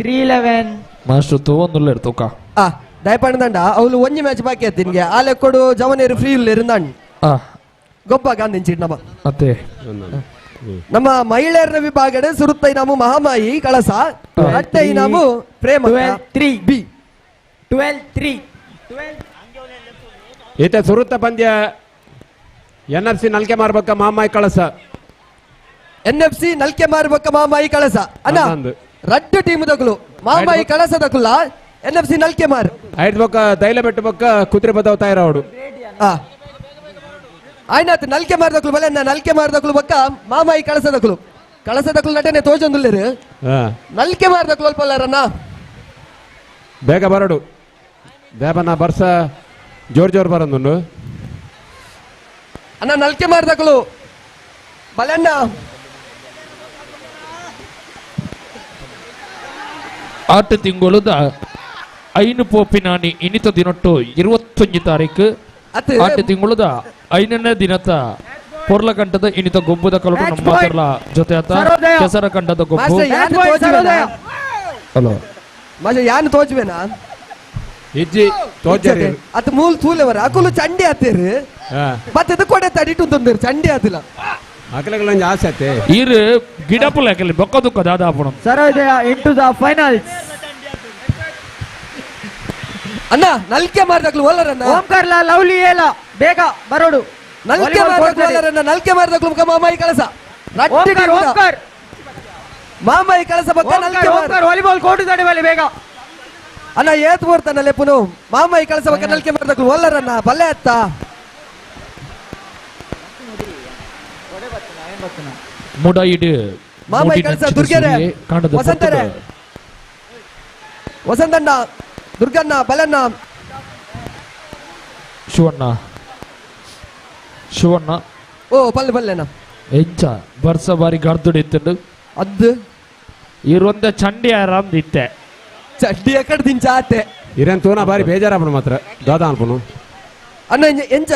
3-11
ಮಾಸ್ಟರ್ ತೋವೊಂದುಲ್ಲ ಇರ್ತೋಕ
ಆ ದಯಪಂಡ ಅವಳು ಒಂಜಿ ಮ್ಯಾಚ್ ಬಾಕಿ ಆಯ್ತು ನಿನ್ಗೆ ಆ ಲೆಕ್ಕೊಡು ಜವನೇರು ಫ್ರೀ ಇಲ್ಲ
ಆ
ಗೊಬ್ಬ ಗಾಂಧಿಂಚಿಟ್ ನಮ್ಮ
ಮತ್ತೆ
ನಮ್ಮ ಮಹಿಳೆಯರ ವಿಭಾಗಡೆ ಸುರುತ್ತೈ ನಾವು ಮಹಾಮಾಯಿ ಕಳಸ ಅಟ್ಟೈ ನಾವು ಪ್ರೇಮ
3
ಬಿ
12-3
ಈತ ಸುರುತ್ತ ಪಂದ್ಯ N F C ನಲ್ಕೆ ಮಾರ್ಬಕ್ಕ ಮಹಾಮಾಯಿ ಕಳಸ
N F C ನಲ್ಕೆ ಮಾರ್ಬಕ್ಕ ಮಹಾಮಾಯಿ ಕಳಸ ಅಣ್ಣ ರಡ್ಡು ಟೀಮ್ ದಕುಲು ಮಾಮಾಯಿ ಕಳಸ ದಕುಲ N F C ನಲ್ಕೆ ಮಾರ್
ಐದು ಬೊಕ್ಕ ದೈಲಬೆಟ್ಟು ಬೊಕ್ಕ ಕುದುರೆ ಬದವ ತಾಯಿರವಡು
ಆಯ್ನಾತ್ ನಲ್ಕೆ ಮಾರ್ದಕ್ಲು ಬಲೆ ನಲ್ಕೆ ಮಾರ್ದಕ್ಲು ಬೊಕ್ಕ ಮಾಮಾಯಿ ಕಳಸದಕ್ಲು ಕಳಸದಕ್ಲು ನಟನೆ ತೋಜೊಂದುಲ್ಲೇರು ನಲ್ಕೆ ಮಾರ್ದಕ್ಲು ಅಲ್ಪಲ್ಲಾರಣ್ಣ
ಬೇಗ ಬರಡು ದೇವನ ಬರ್ಸ ಜೋರ್ ಜೋರ್ ಬರೋದು
ಅಣ್ಣ ನಲ್ಕೆ ಮಾರ್ದಕ್ಲು ಬಲಣ್ಣ
ಆಟ ತಿಂಗಳದ ಐನು ಪೋಪಿನಾನಿ ಇನ್ನಿತ ದಿನಟ್ಟು 21 ತಾರೀಕು ಆಟ ತಿಂಗಳದ 5ನೇ ದಿನದ ಪೊರ್ಲಕಂಠದ ಇನ್ನಿತ ಗೊಬ್ಬದ ಕಲಟು ನಮ್ಮ ಮಾತ್ರಲ ಜೊತೆ ಆತ ಕೆಸರ ಕಂಠದ ಗೊಬ್ಬು ಹಲೋ
ಮಾಸ್ಟರ್ ಯಾನ್ ತೋಜ್ವೇನಾ
ಇಜ್ಜಿ ತೋಜರಿ
ಅತ್ ಮೂಲ್ ತೂಲೆವರ ಅಕುಲು ಚಂಡಿ ಆತೇರು ಮತ್ತೆ ಇದು ಕೊಡೆ ತಡಿಟು ತಂದಿರು ಚಂಡಿ ಆತಿಲ್ಲ
ಅಕಲಗಳ ಆಸೆ ಆತೆ
ಇರು ಗಿಡಪುಲ ಅಕಲಿ ಬೊಕ್ಕ ದುಕ್ಕ ದಾದಾಪುಣ
ಸರೋದಯ into the finals
ಅಣ್ಣ ನಲ್ಕೆ ಮಾರ್ದಕ್ಲು ಒಲ್ಲರಣ್ಣ
ಓಂಕಾರ್ಲ ಲವ್ಲಿ ಏಲ ಬೇಗ ಬರೋಡು
ನಲ್ಕೆ ಮಾರ್ದಕ್ಲು ಒಲ್ಲರಣ್ಣ ನಲ್ಕೆ ಮಾರ್ದಕ್ಲು ಮುಖ ಮಾಮಾಯಿ ಕಳಸ
ಓಂಕಾರ್ ಓಂಕಾರ್
ಮಾಮಾಯಿ ಕಳಸ ಬಕ್ಕ ನಲ್ಕೆ
ಓಂಕಾರ್ ವಾಲಿಬಾಲ್ ಕೋರ್ಟ್ ತಡೆ ಬೇಗ
ಅಣ್ಣ ಏತ್ ಬೋರ್ತಾನ ಲೆಪುನು ಮಾಮಾಯಿ ಕಳಸ ಬಕ್ಕ ನಲ್ಕೆ ಮಾರ್ದಕ್ಲು ಒಲ್ಲರಣ್ಣ ಬಲ್ಲೆ ಅತ್ತ
ಮುಡಾಯಿಡು
ಮಾಮಾಯಿ ಕಳಸ ದುರ್ಗೆರೆ ವಸಂತರೆ ವಸಂತಣ್ಣ ದುರ್ಗಣ್ಣ ಬಲಣ್ಣ
ಶಿವಣ್ಣ ಶಿವಣ್ಣ
ಓ ಪಲ್ಲೆ ಪಲ್ಲೆಣ್ಣ
ಎಂಚ ಬರ್ಸ ಬಾರಿ ಗರ್ದುಡಿತ್ತಂಡು
ಅದ್ದು
ಇರೊಂದ ಚಂಡಿ ಆರಾಮ್ ಇತ್ತೆ
ಚಂಡಿ ಎಕಡೆ ದಿಂಚ ಆತೆ
ಇರೇನ್ ತೂನ ಬಾರಿ ಬೇಜಾರಾಪಣ ಮಾತ್ರ ದಾದಾ ಅನ್ಪುನು
ಅಣ್ಣ ಎಂಚ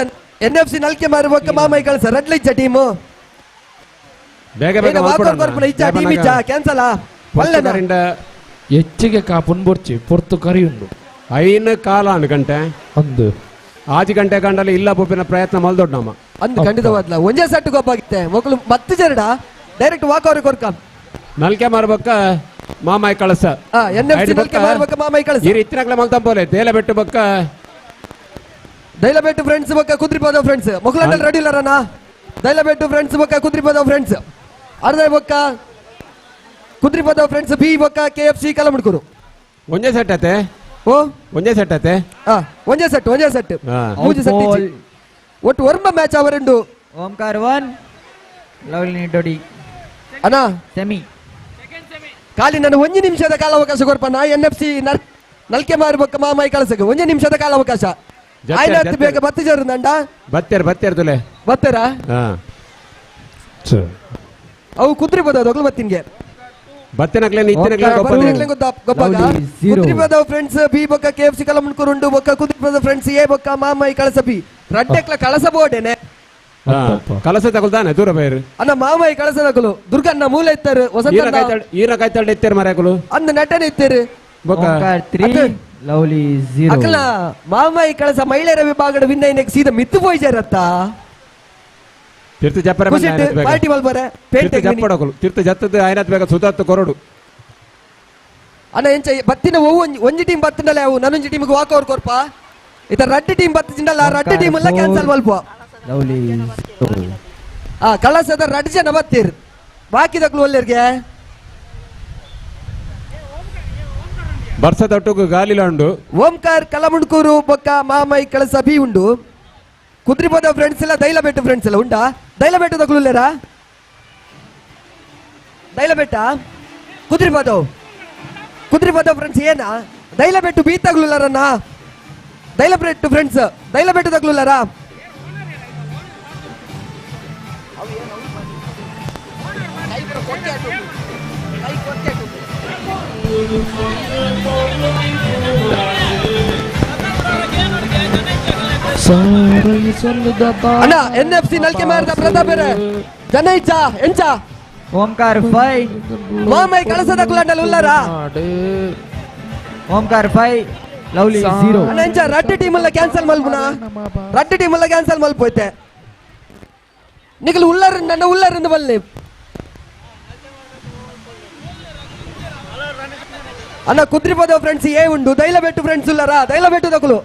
N F C ನಲ್ಕೆ ಮಾರುವಕ್ಕ ಮಾಮಾಯಿ ಕಳಸ ರಡ್ಲಿಚ್ಚ ಟೀಮು
ಬೇಗ ಬೇಗ
ಇಚ್ಚ ಟೀಮ್ ಇಚ್ಚ ಕ್ಯಾನ್ಸಲ್ ಪಲ್ಲೆನ
ಹೆಚ್ಚಿಗೆ ಕಾಪುನ್ ಬೊರ್ಚಿ ಪೊರ್ತು ಕರಿಯುಂಡು
ಐನು ಕಾಲ ಅನ್ ಗಂಟೆ
ಒಂದು
ಆಜಿ ಗಂಟೆ ಗಂಡಲ್ಲಿ ಇಲ್ಲ ಬೊಪ್ಪಿನ ಪ್ರಯತ್ನ ಮಲ್ದೊಡ್ಡ ನಮ್ಮ
ಅಂದು ಖಂಡಿತವಾದ್ಲ ಒಂಜೇ ಸೆಟ್ ಗೊಬ್ಬಾಗಿತ್ತೆ ಮಕ್ಕಳು ಮತ್ತೆ ಜರಡ ಡೈರೆಕ್ಟ್ ವಾಕ್ ಅವ್ರಿಗೆ ಕೊರ್ಕ
ನಲ್ಕೆ ಮಾರ್ಬಕ್ಕ ಮಾಮಾಯಿ ಕಳಸ
N F C ನಲ್ಕೆ ಮಾರ್ಬಕ್ಕ ಮಾಮಾಯಿ ಕಳಸ
ಇರು ಇತ್ತಿನಕ್ಲೆ ಮಲ್ತಂಬೋಲೆ ದೇಲ ಬೆಟ್ಟು ಬಕ್ಕ
ದೈಲಬೆಟ್ಟು ಫ್ರೆಂಡ್ಸ್ ಬಕ್ಕ ಕುದ್ರಿಪದ ಫ್ರೆಂಡ್ಸ್ ಮಕ್ಕಳಲ್ಲಿ ರೆಡಿ ಇಲ್ಲರಣ್ಣ ದೈಲಬೆಟ್ಟು ಫ್ರೆಂಡ್ಸ್ ಬಕ್ಕ ಕುದ್ರಿಪದ ಫ್ರೆಂಡ್ಸ್ ಅರ್ಧ ಬಕ್ಕ ಕುದ್ರಿಪದ ಫ್ರೆಂಡ್ಸ್ ಬಿ ಬೊಕ್ಕ K F C Kalamudkur
ಒಂದೇ ಸೆಟ್ ಆತೆ
ಓ
ಒಂದೇ ಸೆಟ್ ಆತೆ
ಒಂದೇ ಸೆಟ್ ಒಂದೇ ಸೆಟ್ ಮೂಜಿ ಸೆಟ್ ಒಟ್ಟು ಒರ್ಮ ಮ್ಯಾಚ್ ಅವರೆಂಡು
ಓಂಕಾರ ಒನ್ ಲವ್ಲಿ ಡೊಡಿ
ಅಣ್ಣ
ಸೆಮಿ
ಖಾಲಿ ನಾನು ಒಂದು ನಿಮಿಷದ ಕಾಲಾವಕಾಶ ಕೊರ್ಪಣ್ಣ N F C ನಲ್ಕೆ ಮಾರ್ಬೊಕ್ಕ ಮಾಮಾಯಿ ಕಳಸಕ್ಕೆ ಒಂದೇ ನಿಮಿಷದ ಕಾಲಾವಕಾಶ ಆಯ್ತು ಬೇಗ ಬತ್ತಿ ಜರು ನಂಡ
ಬತ್ತೇರ್ ಬತ್ತೇರ್ ತುಲೆ
ಬತ್ತೇರಾ ಅವು ಕುದ್ರಿ ಬದೋದು ಬತ್ತಿನ್ಗೆ ಕುದ್ರಿಪದ ಫ್ರೆಂಡ್ಸ್ ಬಿ ಬೊಕ್ಕ K F C ಕಲಮುಣ್ಕೂರು ಉಂಡು ಬೊಕ್ಕ ಕುದ್ರಿಪದ ಫ್ರೆಂಡ್ಸ್ ಎ ಬೊಕ್ಕ ಮಾಮಾಯಿ ಕಳಸ ಬಿ ರಡ್ಡೆಕ್ಲ ಕಳಸ ಬೋರ್ಡೇನೆ
ಕಳಸ ತಗೊಳ್ತಾನೆ ದೂರ ಬೈರು
ಅಣ್ಣ ಮಾಮಾಯಿ ಕಳಸ ತಗೊಳು ದುರ್ಗಣ್ಣ ಮೂಲ ಇತ್ತಾರೆ ವಸಂತ
ಈರ ಕಾಯ್ತಾಳೆ ಇತ್ತೇರು ಮರ್ಯಾಕುಲು
ಅಂದ ನಟನೆ ಇತ್ತೇರು
ಲವ್ಲಿ 0
ಅಕಲ ಮಾಮಾಯಿ ಕಳಸ ಮಹಿಳೆಯರ ವಿಭಾಗದ ವಿನ್ ಐನೆಕ್ ಸೀದಾ ಮಿತ್ತು ಪೋಯ್ಜಾರತ್ತ
ತೀರ್ಥ ಜಪ್ಪರೆ
ಪಾರ್ಟಿ ಮಲ್ಪರೆ
ತೀರ್ಥ ಜಪ್ಪಡಕುಲು ತೀರ್ಥ ಜತ್ತದ ಐನತ್ ಬೇಗ ಸುತಾತ್ತು ಕೊರಡು
ಅಣ್ಣ ಎಂಚ ಬತ್ತಿನ ಒಂಜಿ ಟೀಮ್ ಬತ್ತಿನಲ್ಲ ಅವು ನನ್ನೊಂಜಿ ಟೀಮ್ಗೆ ವಾಕ್ ಅವ್ರ ಕೊರ್ಪ ಇತ ರಡ್ಡು ಟೀಮ್ ಬತ್ತಿಂಡಲ್ಲ ರಡ್ಡು ಟೀಮ್ ಎಲ್ಲ ಕ್ಯಾನ್ಸಲ್ ಮಲ್ಪ
ಲವ್ಲಿ
ಆ ಕಳಸದ ರಡ್ಡು ಜನ ಬತ್ತೀರ್ ಬಾಕಿದಕ್ಲು ಒಲ್ಲೆರ್ಗೆ
ಬರ್ಸದೊಟ್ಟುಗು ಗಾಲಿಲ ಉಂಡು
ಓಂಕಾರ್ ಕಲಮುಣ್ಕೂರು ಬೊಕ್ಕ ಮಾಮೈ ಕಳಸ ಬಿ ಉಂಡು ಕುದ್ರಿಪದ ಫ್ರೆಂಡ್ಸ್ ಎಲ್ಲ ದೈಲಬೆಟ್ಟು ಫ್ರೆಂಡ್ಸ್ ಎಲ್ಲ ಉಂಟಾ ದೈಲಬೆಟ್ಟು ತಗೊಳ್ಳಿಲ್ಲೇರಾ ದೈಲಬೆಟ್ಟ ಕುದ್ರಿಪದವ್ ಕುದ್ರಿಪದವ್ ಫ್ರೆಂಡ್ಸ್ ಏನಾ ದೈಲಬೆಟ್ಟು ಬಿ ತಗ್ಲುಲ್ಲಾರಣ್ಣ ದೈಲಬೆಟ್ಟು ಫ್ರೆಂಡ್ಸ್ ದೈಲಬೆಟ್ಟು ತಗ್ಲುಲ್ಲಾರಾ ಅಣ್ಣ N F C ನಲ್ಕೆ ಮಾರದ ಪ್ರತಾಪ್ ಜನೈಚ ಎಂಚ
ಓಂಕಾರ ಫೈ
ಮಾಮೈ ಕಳಸದ ಕುಲಂಡಲ್ ಉಲ್ಲಾರಾ
ಓಂಕಾರ ಫೈ ಲವ್ಲಿ 0
ಅಣ್ಣ ಎಂಚ ರಡ್ಡು ಟೀಮ್ ಎಲ್ಲ ಕ್ಯಾನ್ಸಲ್ ಮಲ್ಪುನ ರಡ್ಡು ಟೀಮ್ ಎಲ್ಲ ಕ್ಯಾನ್ಸಲ್ ಮಲ್ಪೋಯ್ತೆ ನಿಖಲ್ ಉಲ್ಲರ್ ನನ್ನ ಉಲ್ಲರಿಂದ ಬಲ್ಲೆ ಅಣ್ಣ ಕುದ್ರಿಪದ ಫ್ರೆಂಡ್ಸ್ ಏ ಉಂಡು ದೈಲಬೆಟ್ಟು ಫ್ರೆಂಡ್ಸ್ ಉಲ್ಲಾರಾ ದೈಲಬೆಟ್ಟು ತಕಲು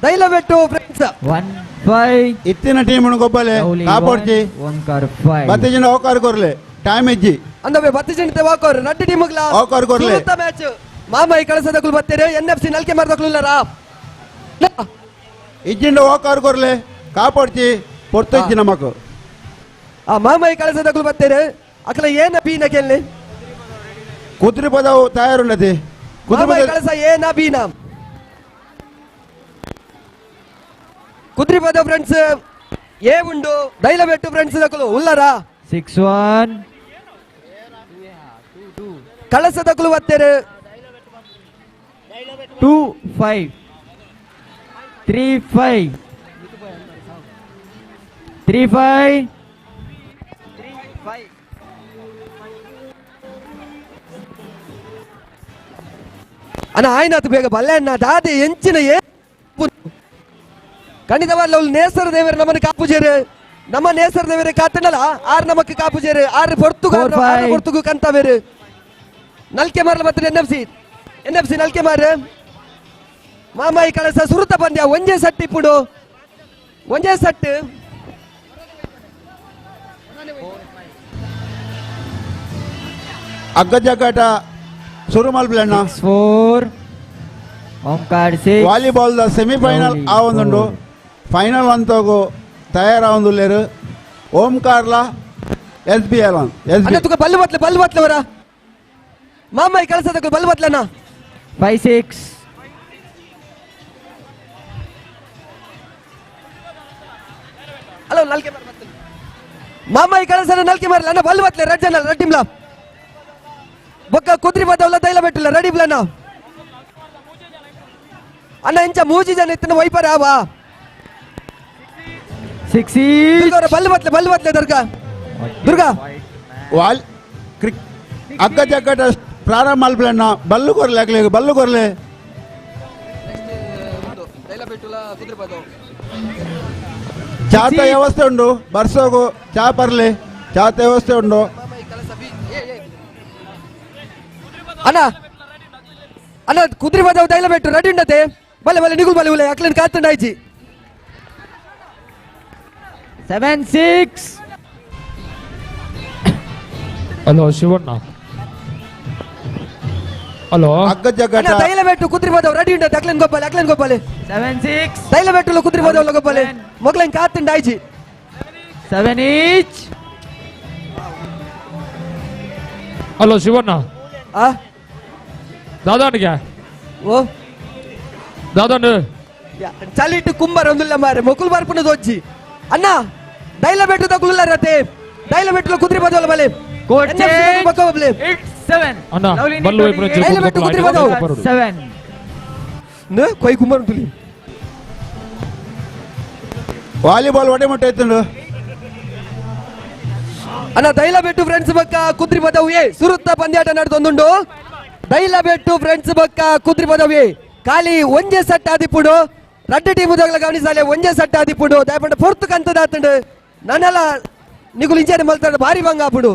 ದೈಲಬೆಟ್ಟು ಫ್ರೆಂಡ್ಸ್
1 5
ಇತ್ತಿನ ಟೀಮ್ ಗೊಬ್ಬಲೆ ಕಾಪೋಡ್ಚಿ
ಓಂಕಾರ 5
ಬತ್ತಿಜಿನ ಓಕಾರ ಕೊರ್ಲೆ ಟೈಮ್ ಇಜ್ಜಿ
ಅಂದವೆ ಬತ್ತಿಜಿನ ವಾಕೋರ್ ರಡ್ಡು ಟೀಮ್
ಓಕಾರ ಕೊರ್ಲೆ
ಮ್ಯಾಚ್ ಮಾಮೈ ಕಳಸದಕುಲು ಬತ್ತೀರಿ N F C ನಲ್ಕೆ ಮಾರದಕುಲು ಉಲ್ಲಾರಾ
ಇಜ್ಜಿಂಡ ಓಕಾರ ಕೊರ್ಲೆ ಕಾಪೋಡ್ಚಿ ಪೊರ್ತು ಇಜ್ಜಿ ನಮಕು
ಆ ಮಾಮೈ ಕಳಸದಕುಲು ಬತ್ತೀರಿ ಅಕಲ ಏನ ಬೀನ ಕೇಳಿ
ಕುದ್ರಿ ಪದವು ತಯಾರುಳ್ಳದೆ
ಮಾಮೈ ಕಳಸ ಏನ ಬೀನ ಕುದ್ರಿಪದ ಫ್ರೆಂಡ್ಸ್ ಏ ಉಂಡು ದೈಲಬೆಟ್ಟು ಫ್ರೆಂಡ್ಸ್ ದಕುಲು ಉಲ್ಲರಾ
6 1
ಕಳಸದಕುಲು ಬತ್ತೀರಿ
2 5 3 5 3 5
ಅಣ್ಣ ಆಯ್ನಾತು ಬೇಗ ಬಲ್ಲೆ ಅಣ್ಣ ದಾದೆ ಎಂಚಿನ ಏ ಖಂಡಿತವಾಗ್ಲೂ ಅವ್ಳು ನೇಸರ ದೇವರು ನಮ್ಮನ್ನು ಕಾಪುಜೇರು ನಮ್ಮ ನೇಸರ ದೇವರೇ ಕಾತನಲ್ಲ ಆರು ನಮಕ್ ಕಾಪುಜೇರು ಆರು ಪೊರ್ತುಗು ಆರು ಪೊರ್ತುಗು ಕಂತವೇರು ನಲ್ಕೆ ಮಾರಲ ಮತ್ತೆ N F C N F C ನಲ್ಕೆ ಮಾರ ಮಾಮಾಯಿ ಕಳಸ ಸುರುತ ಪಂದ್ಯ ಒಂಜೇ ಸಟ್ ಇಪ್ಪುಡು ಒಂಜೇ ಸಟ್
ಅಗ್ಗ ಜಗ್ಗಾಟ ಶುರು ಮಲ್ಪಲಣ್ಣ
4 ಓಂಕಾರ 6
volleyball the semifinal ಆವೊಂದುಂಡು final ಅಂತೋಗು ತಯಾರಾವೊಂದುಲ್ಲೇರು ಓಂಕಾರ್ಲ S B L S
ಅಣ್ಣ ತುಕ ಬಲ್ಲು ಬತ್ಲೆ ಬಲ್ಲು ಬತ್ಲೆ ಅವರ ಮಾಮಾಯಿ ಕಳಸದಕ್ಕೆ ಬಲ್ಲು ಬತ್ಲಣ್ಣ
5 6
ಅಲ್ಲ ನಲ್ಕೆ ಮಾರ ಬತ್ಲೆ ಮಾಮಾಯಿ ಕಳಸನ ನಲ್ಕೆ ಮಾರಲ್ಲ ಅಣ್ಣ ಬಲ್ಲು ಬತ್ಲೆ ರಡ್ಜನ ರಡ್ಡಿಮ್ಲ ಬೊಕ್ಕ ಕುದ್ರಿ ಬದವಲ್ಲ ದೈಲ ಬೆಟ್ಟಿಲ್ಲ ರೆಡಿ ಬ್ಲಣ್ಣ ಅಣ್ಣ ಇಂಚ ಮೂಜಿ ಜನ ಇತ್ತನ ವೈಪರ್ ಆವಾ
6
ದುರ್ಗಾ ಬಲ್ಲು ಬತ್ಲೆ ಬಲ್ಲು ಬತ್ಲೆ ದುರ್ಗಾ ದುರ್ಗಾ
ವಾಲ್ ಕ್ರಿಕ್ ಅಗ್ಗ ಜಗ್ಗಾಟ ಪ್ರಾರಂಭ ಮಲ್ಪಲಣ್ಣ ಬಲ್ಲು ಕೊರ್ಲೆ ಅಗ್ಲೆ ಬಲ್ಲು ಕೊರ್ಲೆ ಚಾತ ವ್ಯವಸ್ಥೆ ಉಂಡು ಬರ್ಸೋಗು ಚಾ ಪರ್ಲೆ ಚಾತ ವ್ಯವಸ್ಥೆ ಉಂಡು
ಅಣ್ಣ ಅಣ್ಣ ಕುದ್ರಿ ಬದವು ದೈಲ ಬೆಟ್ಟು ರೆಡಿ ಉಂಡತೆ ಬಲ್ಲೆ ಬಲ್ಲೆ ನಿಗುಲ್ ಬಲ್ಲೆ ಉಲ್ಲೆ ಅಕ್ಲೇನ್ ಕಾತಂಡ ಆಯ್ಚಿ
7 6
ಹಲೋ ಶಿವಣ್ಣ ಹಲೋ
ಅಗ್ಗ ಜಗ್ಗಾಟ
ಅಣ್ಣ ದೈಲ ಬೆಟ್ಟು ಕುದ್ರಿ ಬದವು ರೆಡಿ ಉಂಡತೆ ಅಕ್ಲೇನ್ ಗೊಬ್ಬಲೆ ಅಕ್ಲೇನ್ ಗೊಬ್ಬಲೆ
7 6
ದೈಲ ಬೆಟ್ಟುಲ ಕುದ್ರಿ ಬದವು ಗೊಬ್ಬಲೆ ಮೊಗ್ಲೇನ್ ಕಾತಂಡ ಆಯ್ಚಿ
7 ಈಚ್
ಹಲೋ ಶಿವಣ್ಣ
ಆ
ದಾದಾನಿಗೆ
ಓ
ದಾದಾನು
ಚಲಿಟ್ಟು ಕುಂಬಾರ ಒಂದುಲ್ಲ ಮಾರೆ ಮೊಕುಲ್ ಬರ್ಪುನ ದೊಜ್ಜಿ ಅಣ್ಣ ದೈಲ ಬೆಟ್ಟು ತಗುಲ್ಲ ರತೆ ದೈಲ ಬೆಟ್ಟು ಕುದ್ರಿ ಬದವಲ್ಲ ಬಲೆ
ಕೋಟ್
ಬಲೆ
7
ಅಣ್ಣ ಬಲ್ಲು ವೈಪುನ
ದೈಲ ಬೆಟ್ಟು ಕುದ್ರಿ ಬದವು
7
ಕೊಯ್ ಕುಂಬಾರ ತುಲಿ
ವಾಲಿಬಾಲ್ ಒಡೆ ಮುಟ್ಟ ಐತುಂಡು
ಅಣ್ಣ ದೈಲ ಬೆಟ್ಟು ಫ್ರೆಂಡ್ಸ್ ಬಕ್ಕ ಕುದ್ರಿ ಬದವು ಏ ಸುರುತ್ತ ಪಂದ್ಯಾಟ ನಡೆದೊಂದುಂಡು ದೈಲ ಬೆಟ್ಟು ಫ್ರೆಂಡ್ಸ್ ಬಕ್ಕ ಕುದ್ರಿ ಬದವು ಖಾಲಿ ಒಂಜೆ ಸಟ್ ಆದಿಪ್ಪುಡು ರಡ್ಡು ಟೀಮ್ ಗಮನಿಸಾಲೆ ಒಂಜೆ ಸಟ್ ಆದಿಪ್ಪುಡು ದಯಪಂಡ ಪೊರ್ತು ಕಂತದಾತುಂಡು ನನ್ನೆಲ್ಲ ನಿಗುಲು ಇಂಚೆನೆ ಮಲ್ತಾಂಡ ಭಾರಿ ಬಂಗ ಆಪುಡು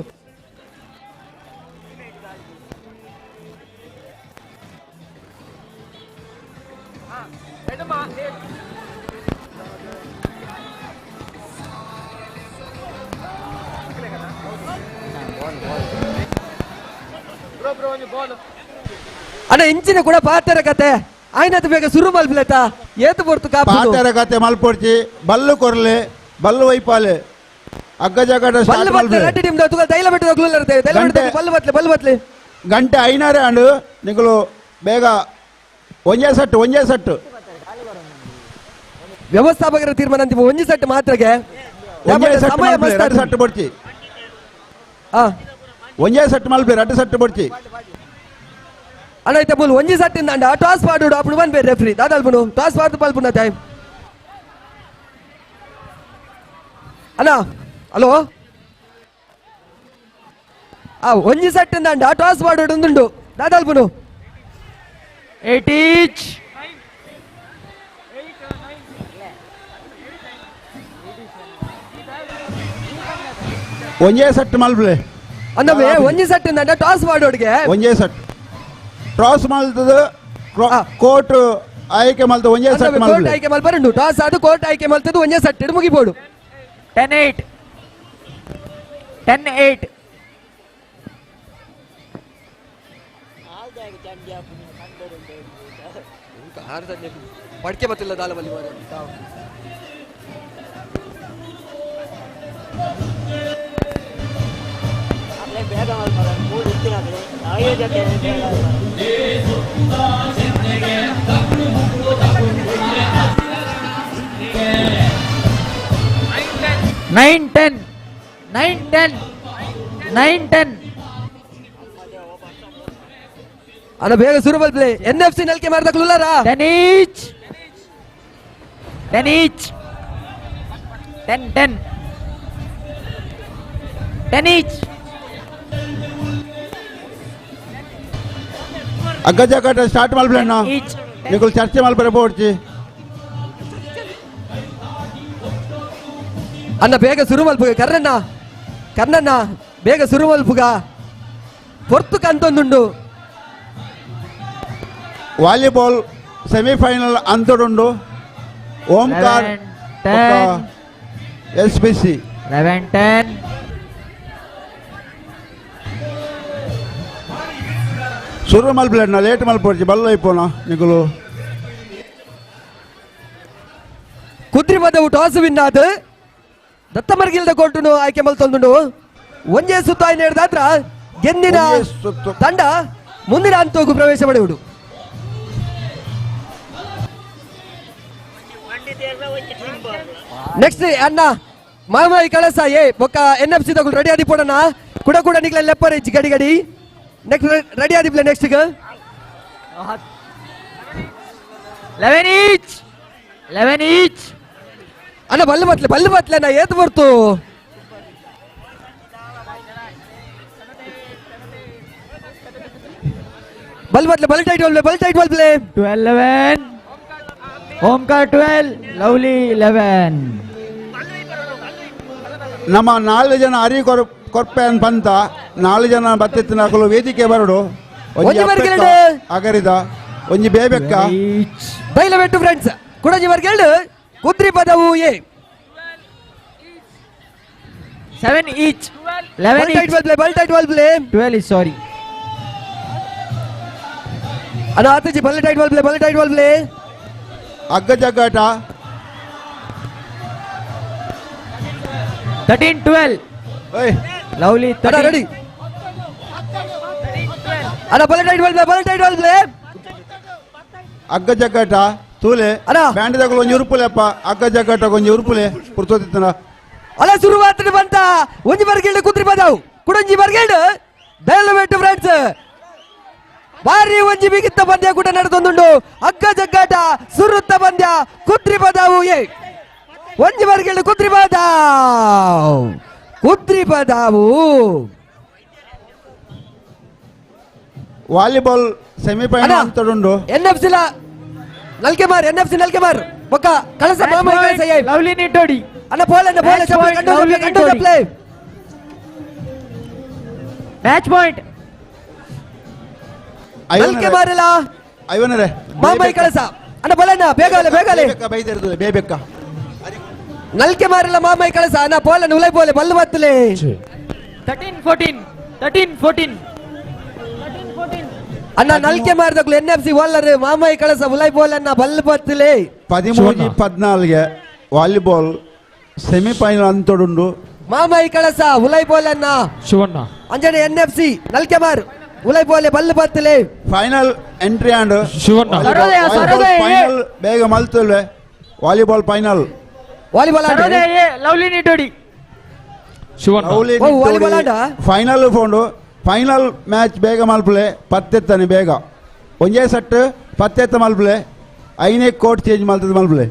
ಅಣ್ಣ ಇಂಚಿನ ಕೂಡ ಪಾತೆರ ಕತೆ ಆಯ್ನತ್ ಬೇಗ ಸುರು ಮಲ್ಪಲೆತ ಏತು ಪೊರ್ತು ಕಾಪುಡು
ಪಾತೆರ ಕತೆ ಮಲ್ಪೊಡ್ಚಿ ಬಲ್ಲು ಕೊರ್ಲೆ ಬಲ್ಲು ವೈಪಾಲೆ ಅಗ್ಗ ಜಗಾಟ
ಬಲ್ಲು ಬತ್ಲೆ ರಡ್ಡು ಟೀಮ್ ತುಗ ದೈಲ ಬೆಟ್ಟು ತಗುಲುಲ್ಲ ದೈಲ ಬೆಟ್ಟು ಬಲ್ಲು ಬತ್ಲೆ ಬಲ್ಲು ಬತ್ಲೆ
ಗಂಟೆ ಐನಾರೇ ಅಂಡು ನಿಕುಲು ಬೇಗ ಒಂಜೇ ಸೆಟ್ ಒಂಜೇ ಸೆಟ್
ವ್ಯವಸ್ಥಾಪಕರ ತೀರ್ಮಾನ ಅಂತಿಮ ಒಂಜಿ ಸೆಟ್ ಮಾತ್ರಗೆ
ಒಂಜೇ ಸೆಟ್ ಮಲ್ಪಲೆ ರಡ್ಡ್ ಸೆಟ್ ಬೊಡ್ಚಿ ಒಂಜೇ ಸೆಟ್ ಮಲ್ಪಲೆ ರಡ್ಡ್ ಸೆಟ್ ಬೊಡ್ಚಿ
ಅಣ್ಣ ಐತೆ ಬುಲ್ ಒಂಜಿ ಸೆಟ್ ಇಂದ ಟಾಸ್ ಪಾಡು ಅప్పుడు ಬನ್ ಬೇರೆ ರೆಫ್ರಿ ದಾದಲ್ಪುನು ಟಾಸ್ ಪಾಡ್ದು ಪಲ್ಪುನ ಟೈಮ್ ಅಣ್ಣ ಹಲೋ ಆ ಒಂಜಿ ಸೆಟ್ ಇಂದ ಟಾಸ್ ಪಾಡು ಉಂದುಂಡು ದಾದಲ್ಪುನು
8 ಈಚ್
ಒಂಜೇ ಸೆಟ್ ಮಲ್ಪಲೆ
ಅಂದವೇ ಒಂಜಿ ಸೆಟ್ ಇಂದ ಟಾಸ್ ಮಾಡೋಡ್ಗೆ
ಒಂಜೇ ಸೆಟ್ ಟಾಸ್ ಮಲ್ತದ ಕೋರ್ಟ್ ಆಯ್ಕೆ ಮಲ್ತ ಒಂಜೇ ಸೆಟ್
ಕೋರ್ಟ್
ಮಲ್ಪಲೆ
ಆಯ್ಕೆ ಮಲ್ಪರುಂಡು ಟಾಸ್ ಅದು ಕೋರ್ಟ್ ಆಯ್ಕೆ ಮಲ್ತದ ಒಂಜೇ ಸೆಟ್ ಇಡು ಮುಗಿಬೋಡು
10-8 10-8
ಪಡ್ಕೆ ಬತ್ತಿಲ್ಲ ದಾಲವಲ್ಲಿ
nine ten nine ten nine ten
ಅಣ್ಣ ಬೇಗ ಶುರು ಮಲ್ಪಲೆ N F C ನಲ್ಕೆ ಮಾರ್ದ ಕ್ಲುಲ್ಲಾರಾ
10 each 10 each 10 10 10 each
ಅಗ್ಗಜ start ಮಲ್ಪಲೆ ಅಣ್ಣ ನಿಕುಲು ಚರ್ಚೆ ಮಲ್ಪರೆ ಬೋಡ್ಚಿ
ಅಣ್ಣ ಬೇಗ ಶುರು ಮಲ್ಪುಗ ಕರ್ಣಣ್ಣ ಕರ್ಣಣ್ಣ ಬೇಗ ಶುರು ಮಲ್ಪುಗ ಪೊರ್ತು ಕಂತೊಂದುಂಡು
ವಾಲಿಬಾಲ್ ಸೆಮಿಫೈನಲ್ ಅಂತಡುಂಡು Omkar S B C
11 10
ಶುರು ಮಲ್ಪಲೆ ಅಣ್ಣ ಲೇಟ್ ಮಲ್ಪೊಡ್ಚಿ ಬಲ್ಲ ಇಪ್ಪೋಣ ನಿಕುಲು
ಕುದ್ರಿ ಪದವು ಟಾಸ್ ವಿನ್ ಆದ ದತ್ತಮರ್ಗಿಲ್ದ ಕೋರ್ಟುನು ಆಯ್ಕೆ ಮಲ್ತೊಂದುಂಡು ಒಂಜೇ ಸುತ್ತು ಆಯ್ನ ಹಿಡ್ದಾತ್ರ ಗೆಂದಿನ ತಂಡ ಮುಂದಿನ ಹಂತಕ್ಕೂ ಪ್ರವೇಶ ಪಡೆಯುವುದು. ನೆಕ್ಸ್ಟ್ ಅಣ್ಣ ಮಾಮಾಯಿ ಕಳಸ ಏ ಬೊಕ್ಕ N F C ತಗೊಳ್ಳಿ ರೆಡಿ ಆದಿ ಪೋಡಣ್ಣ ಕುಡ ಕೂಡ ನಿಗ್ಲ ಲೆಪ್ಪರ್ ಇಜ್ಜಿ ಗಡಿ ಗಡಿ next ready ಆದಿಪ್ಲೆ next
11 each 11 each
ಅಣ್ಣ ಬಲ್ಲು ಬತ್ಲೆ ಬಲ್ಲು ಬತ್ಲೆ ಅಣ್ಣ ಏತ್ ಬರ್ತು ಬಲ್ ಬತ್ಲೆ ಬಲ್ ಟೈಟ್ ಬಲ್ಲೆ ಬಲ್ ಟೈಟ್ ಬಲ್ಲೆ
12 11 ಓಂಕಾರ 12 ಲವ್ಲಿ 11
ನಮ್ಮ ನಾಲ್ಕು ಜನ ಅರಿ ಕೊರ್ಪೆ ಪಂತ ನಾಲ್ಕು ಜನ ಬತ್ತಿತ್ತಿನಕುಲು ವೇದಿಕೆ ಬರಡು ಒಂಜಿ
ಬರ್ಗೆರಡು.
ಅಗರಿದ ಒಂಜಿ ಬೇಬೆಕ್ಕ
ಬೈಲಬೆಟ್ಟು ಫ್ರೆಂಡ್ಸ್ ಕುಡಂಜಿ ಬರ್ಗೆರಡು ಕುದ್ರಿ ಪದವು A
7 each 11
ball tight ball play ball tight ball play
12 is sorry
ಅಣ್ಣ ಆತಜಿ ball tight ball play ball tight ball play
ಅಗ್ಗ ಜಗ್ಗಾಟ
13 12 ಲವ್ಲಿ
ಅಣ್ಣ ರೆಡಿ ಅಣ್ಣ ball tight ball play ball tight ball play
ಅಗ್ಗ ಜಗ್ಗಾಟ ತೂಲೆ band ತಗೊಳ್ಳು ಒಂಜಿ ಉರುಪುಲೆ ಅಪ್ಪ ಅಗ್ಗ ಜಗ್ಗಾಟ ಒಂಜಿ ಉರುಪುಲೆ ಪುರ್ತೋತಿತ್ತನ
ಅಲ್ಲ ಶುರುವಾತ್ರ ಬಂತ ಒಂಜಿ ಬರ್ಗೇಳು ಕುದ್ರಿ ಪದವು ಕುಡಂಜಿ ಬರ್ಗೇಳು ದಯವಿಟ್ಟು ಫ್ರೆಂಡ್ಸ್ ಭಾರಿ ಒಂಜಿ ಬಿಗಿತ್ತ ಪಂದ್ಯ ಕೂಡ ನಡೆದೊಂದುಂಡು ಅಗ್ಗ ಜಗ್ಗಾಟ ಸುರುತ್ತ ಪಂದ್ಯ ಕುದ್ರಿ ಪದವು ಏ ಒಂಜಿ ಬರ್ಗೇಳು ಕುದ್ರಿ ಪದಾವ್ ಕುದ್ರಿ ಪದಾವು
ವಾಲಿಬಾಲ್ ಸೆಮಿಫೈನಲ್ ಅಂತಡುಂಡು
N F C ನಲ್ಕೆ ಮಾರ್ N F C ನಲ್ಕೆ ಮಾರ್ ಒಕ್ಕ ಕಳಸ ಮಾಮ ಕಳಸ ಏ
ಲವ್ಲಿ ನಿಟ್ಟೋಡಿ
ಅಣ್ಣ ಪೋಲೆ ಅಣ್ಣ ಪೋಲೆ ಚಪ್ಪಲೆ ಕಂಡು ಚಪ್ಪಲೆ ಕಂಡು ಚಪ್ಪಲೆ
ಮ್ಯಾಚ್ ಪಾಯಿಂಟ್
ನಲ್ಕೆ ಮಾರಲ್ಲ
ಐವನರೇ
ಮಾಮೈ ಕಳಸ ಅಣ್ಣ ಬಲಣ್ಣ ಬೇಗ ಅಲ್ಲ ಬೇಗ ಅಲ್ಲ
ಬೈದಿರ್ತದೆ ಬೇಬೆಕ್ಕ
ನಲ್ಕೆ ಮಾರಲ್ಲ ಮಾಮೈ ಕಳಸ ಅಣ್ಣ ಪೋಲೆ ಉಲೈ ಪೋಲೆ ಬಲ್ಲು ಬತ್ತಲೆ
13 14 13 14
ಅಣ್ಣ ನಲ್ಕೆ ಮಾರದಕ್ಲು N F C ಒಲ್ಲರ್ ಮಾಮೈ ಕಳಸ ಉಲೈ ಪೋಲೆ ಅಣ್ಣ ಬಲ್ಲು ಬತ್ತಲೆ
13 14 ವಾಲಿಬಾಲ್ ಸೆಮಿಫೈನಲ್ ಅಂತಡುಂಡು
ಮಾಮೈ ಕಳಸ ಉಲೈ ಪೋಲೆ ಅಣ್ಣ
ಶಿವಣ್ಣ
ಅಂಜನೆ N F C ನಲ್ಕೆ ಮಾರು ಉಲೈ ಬೋಲೆ Ballu ಬತ್ತಲೆ
final entry and
Shivanna
final ಬೇಗ ಮಲ್ತುಲ್ವೆ volleyball final
volleyball
lovely Niddodi
Shivanna
volleyball ಆಡ
final phone final match ಬೇಗ ಮಲ್ಪಲೆ ಪತ್ತೆತ್ತನೆ ಬೇಗ ಒಂಜೇ ಸೆಟ್ ಪತ್ತೆತ್ತ ಮಲ್ಪಲೆ ಐನೇ ಕೋರ್ಟ್ ಚೇಂಜ್ ಮಲ್ತದ ಮಲ್ಪಲೆ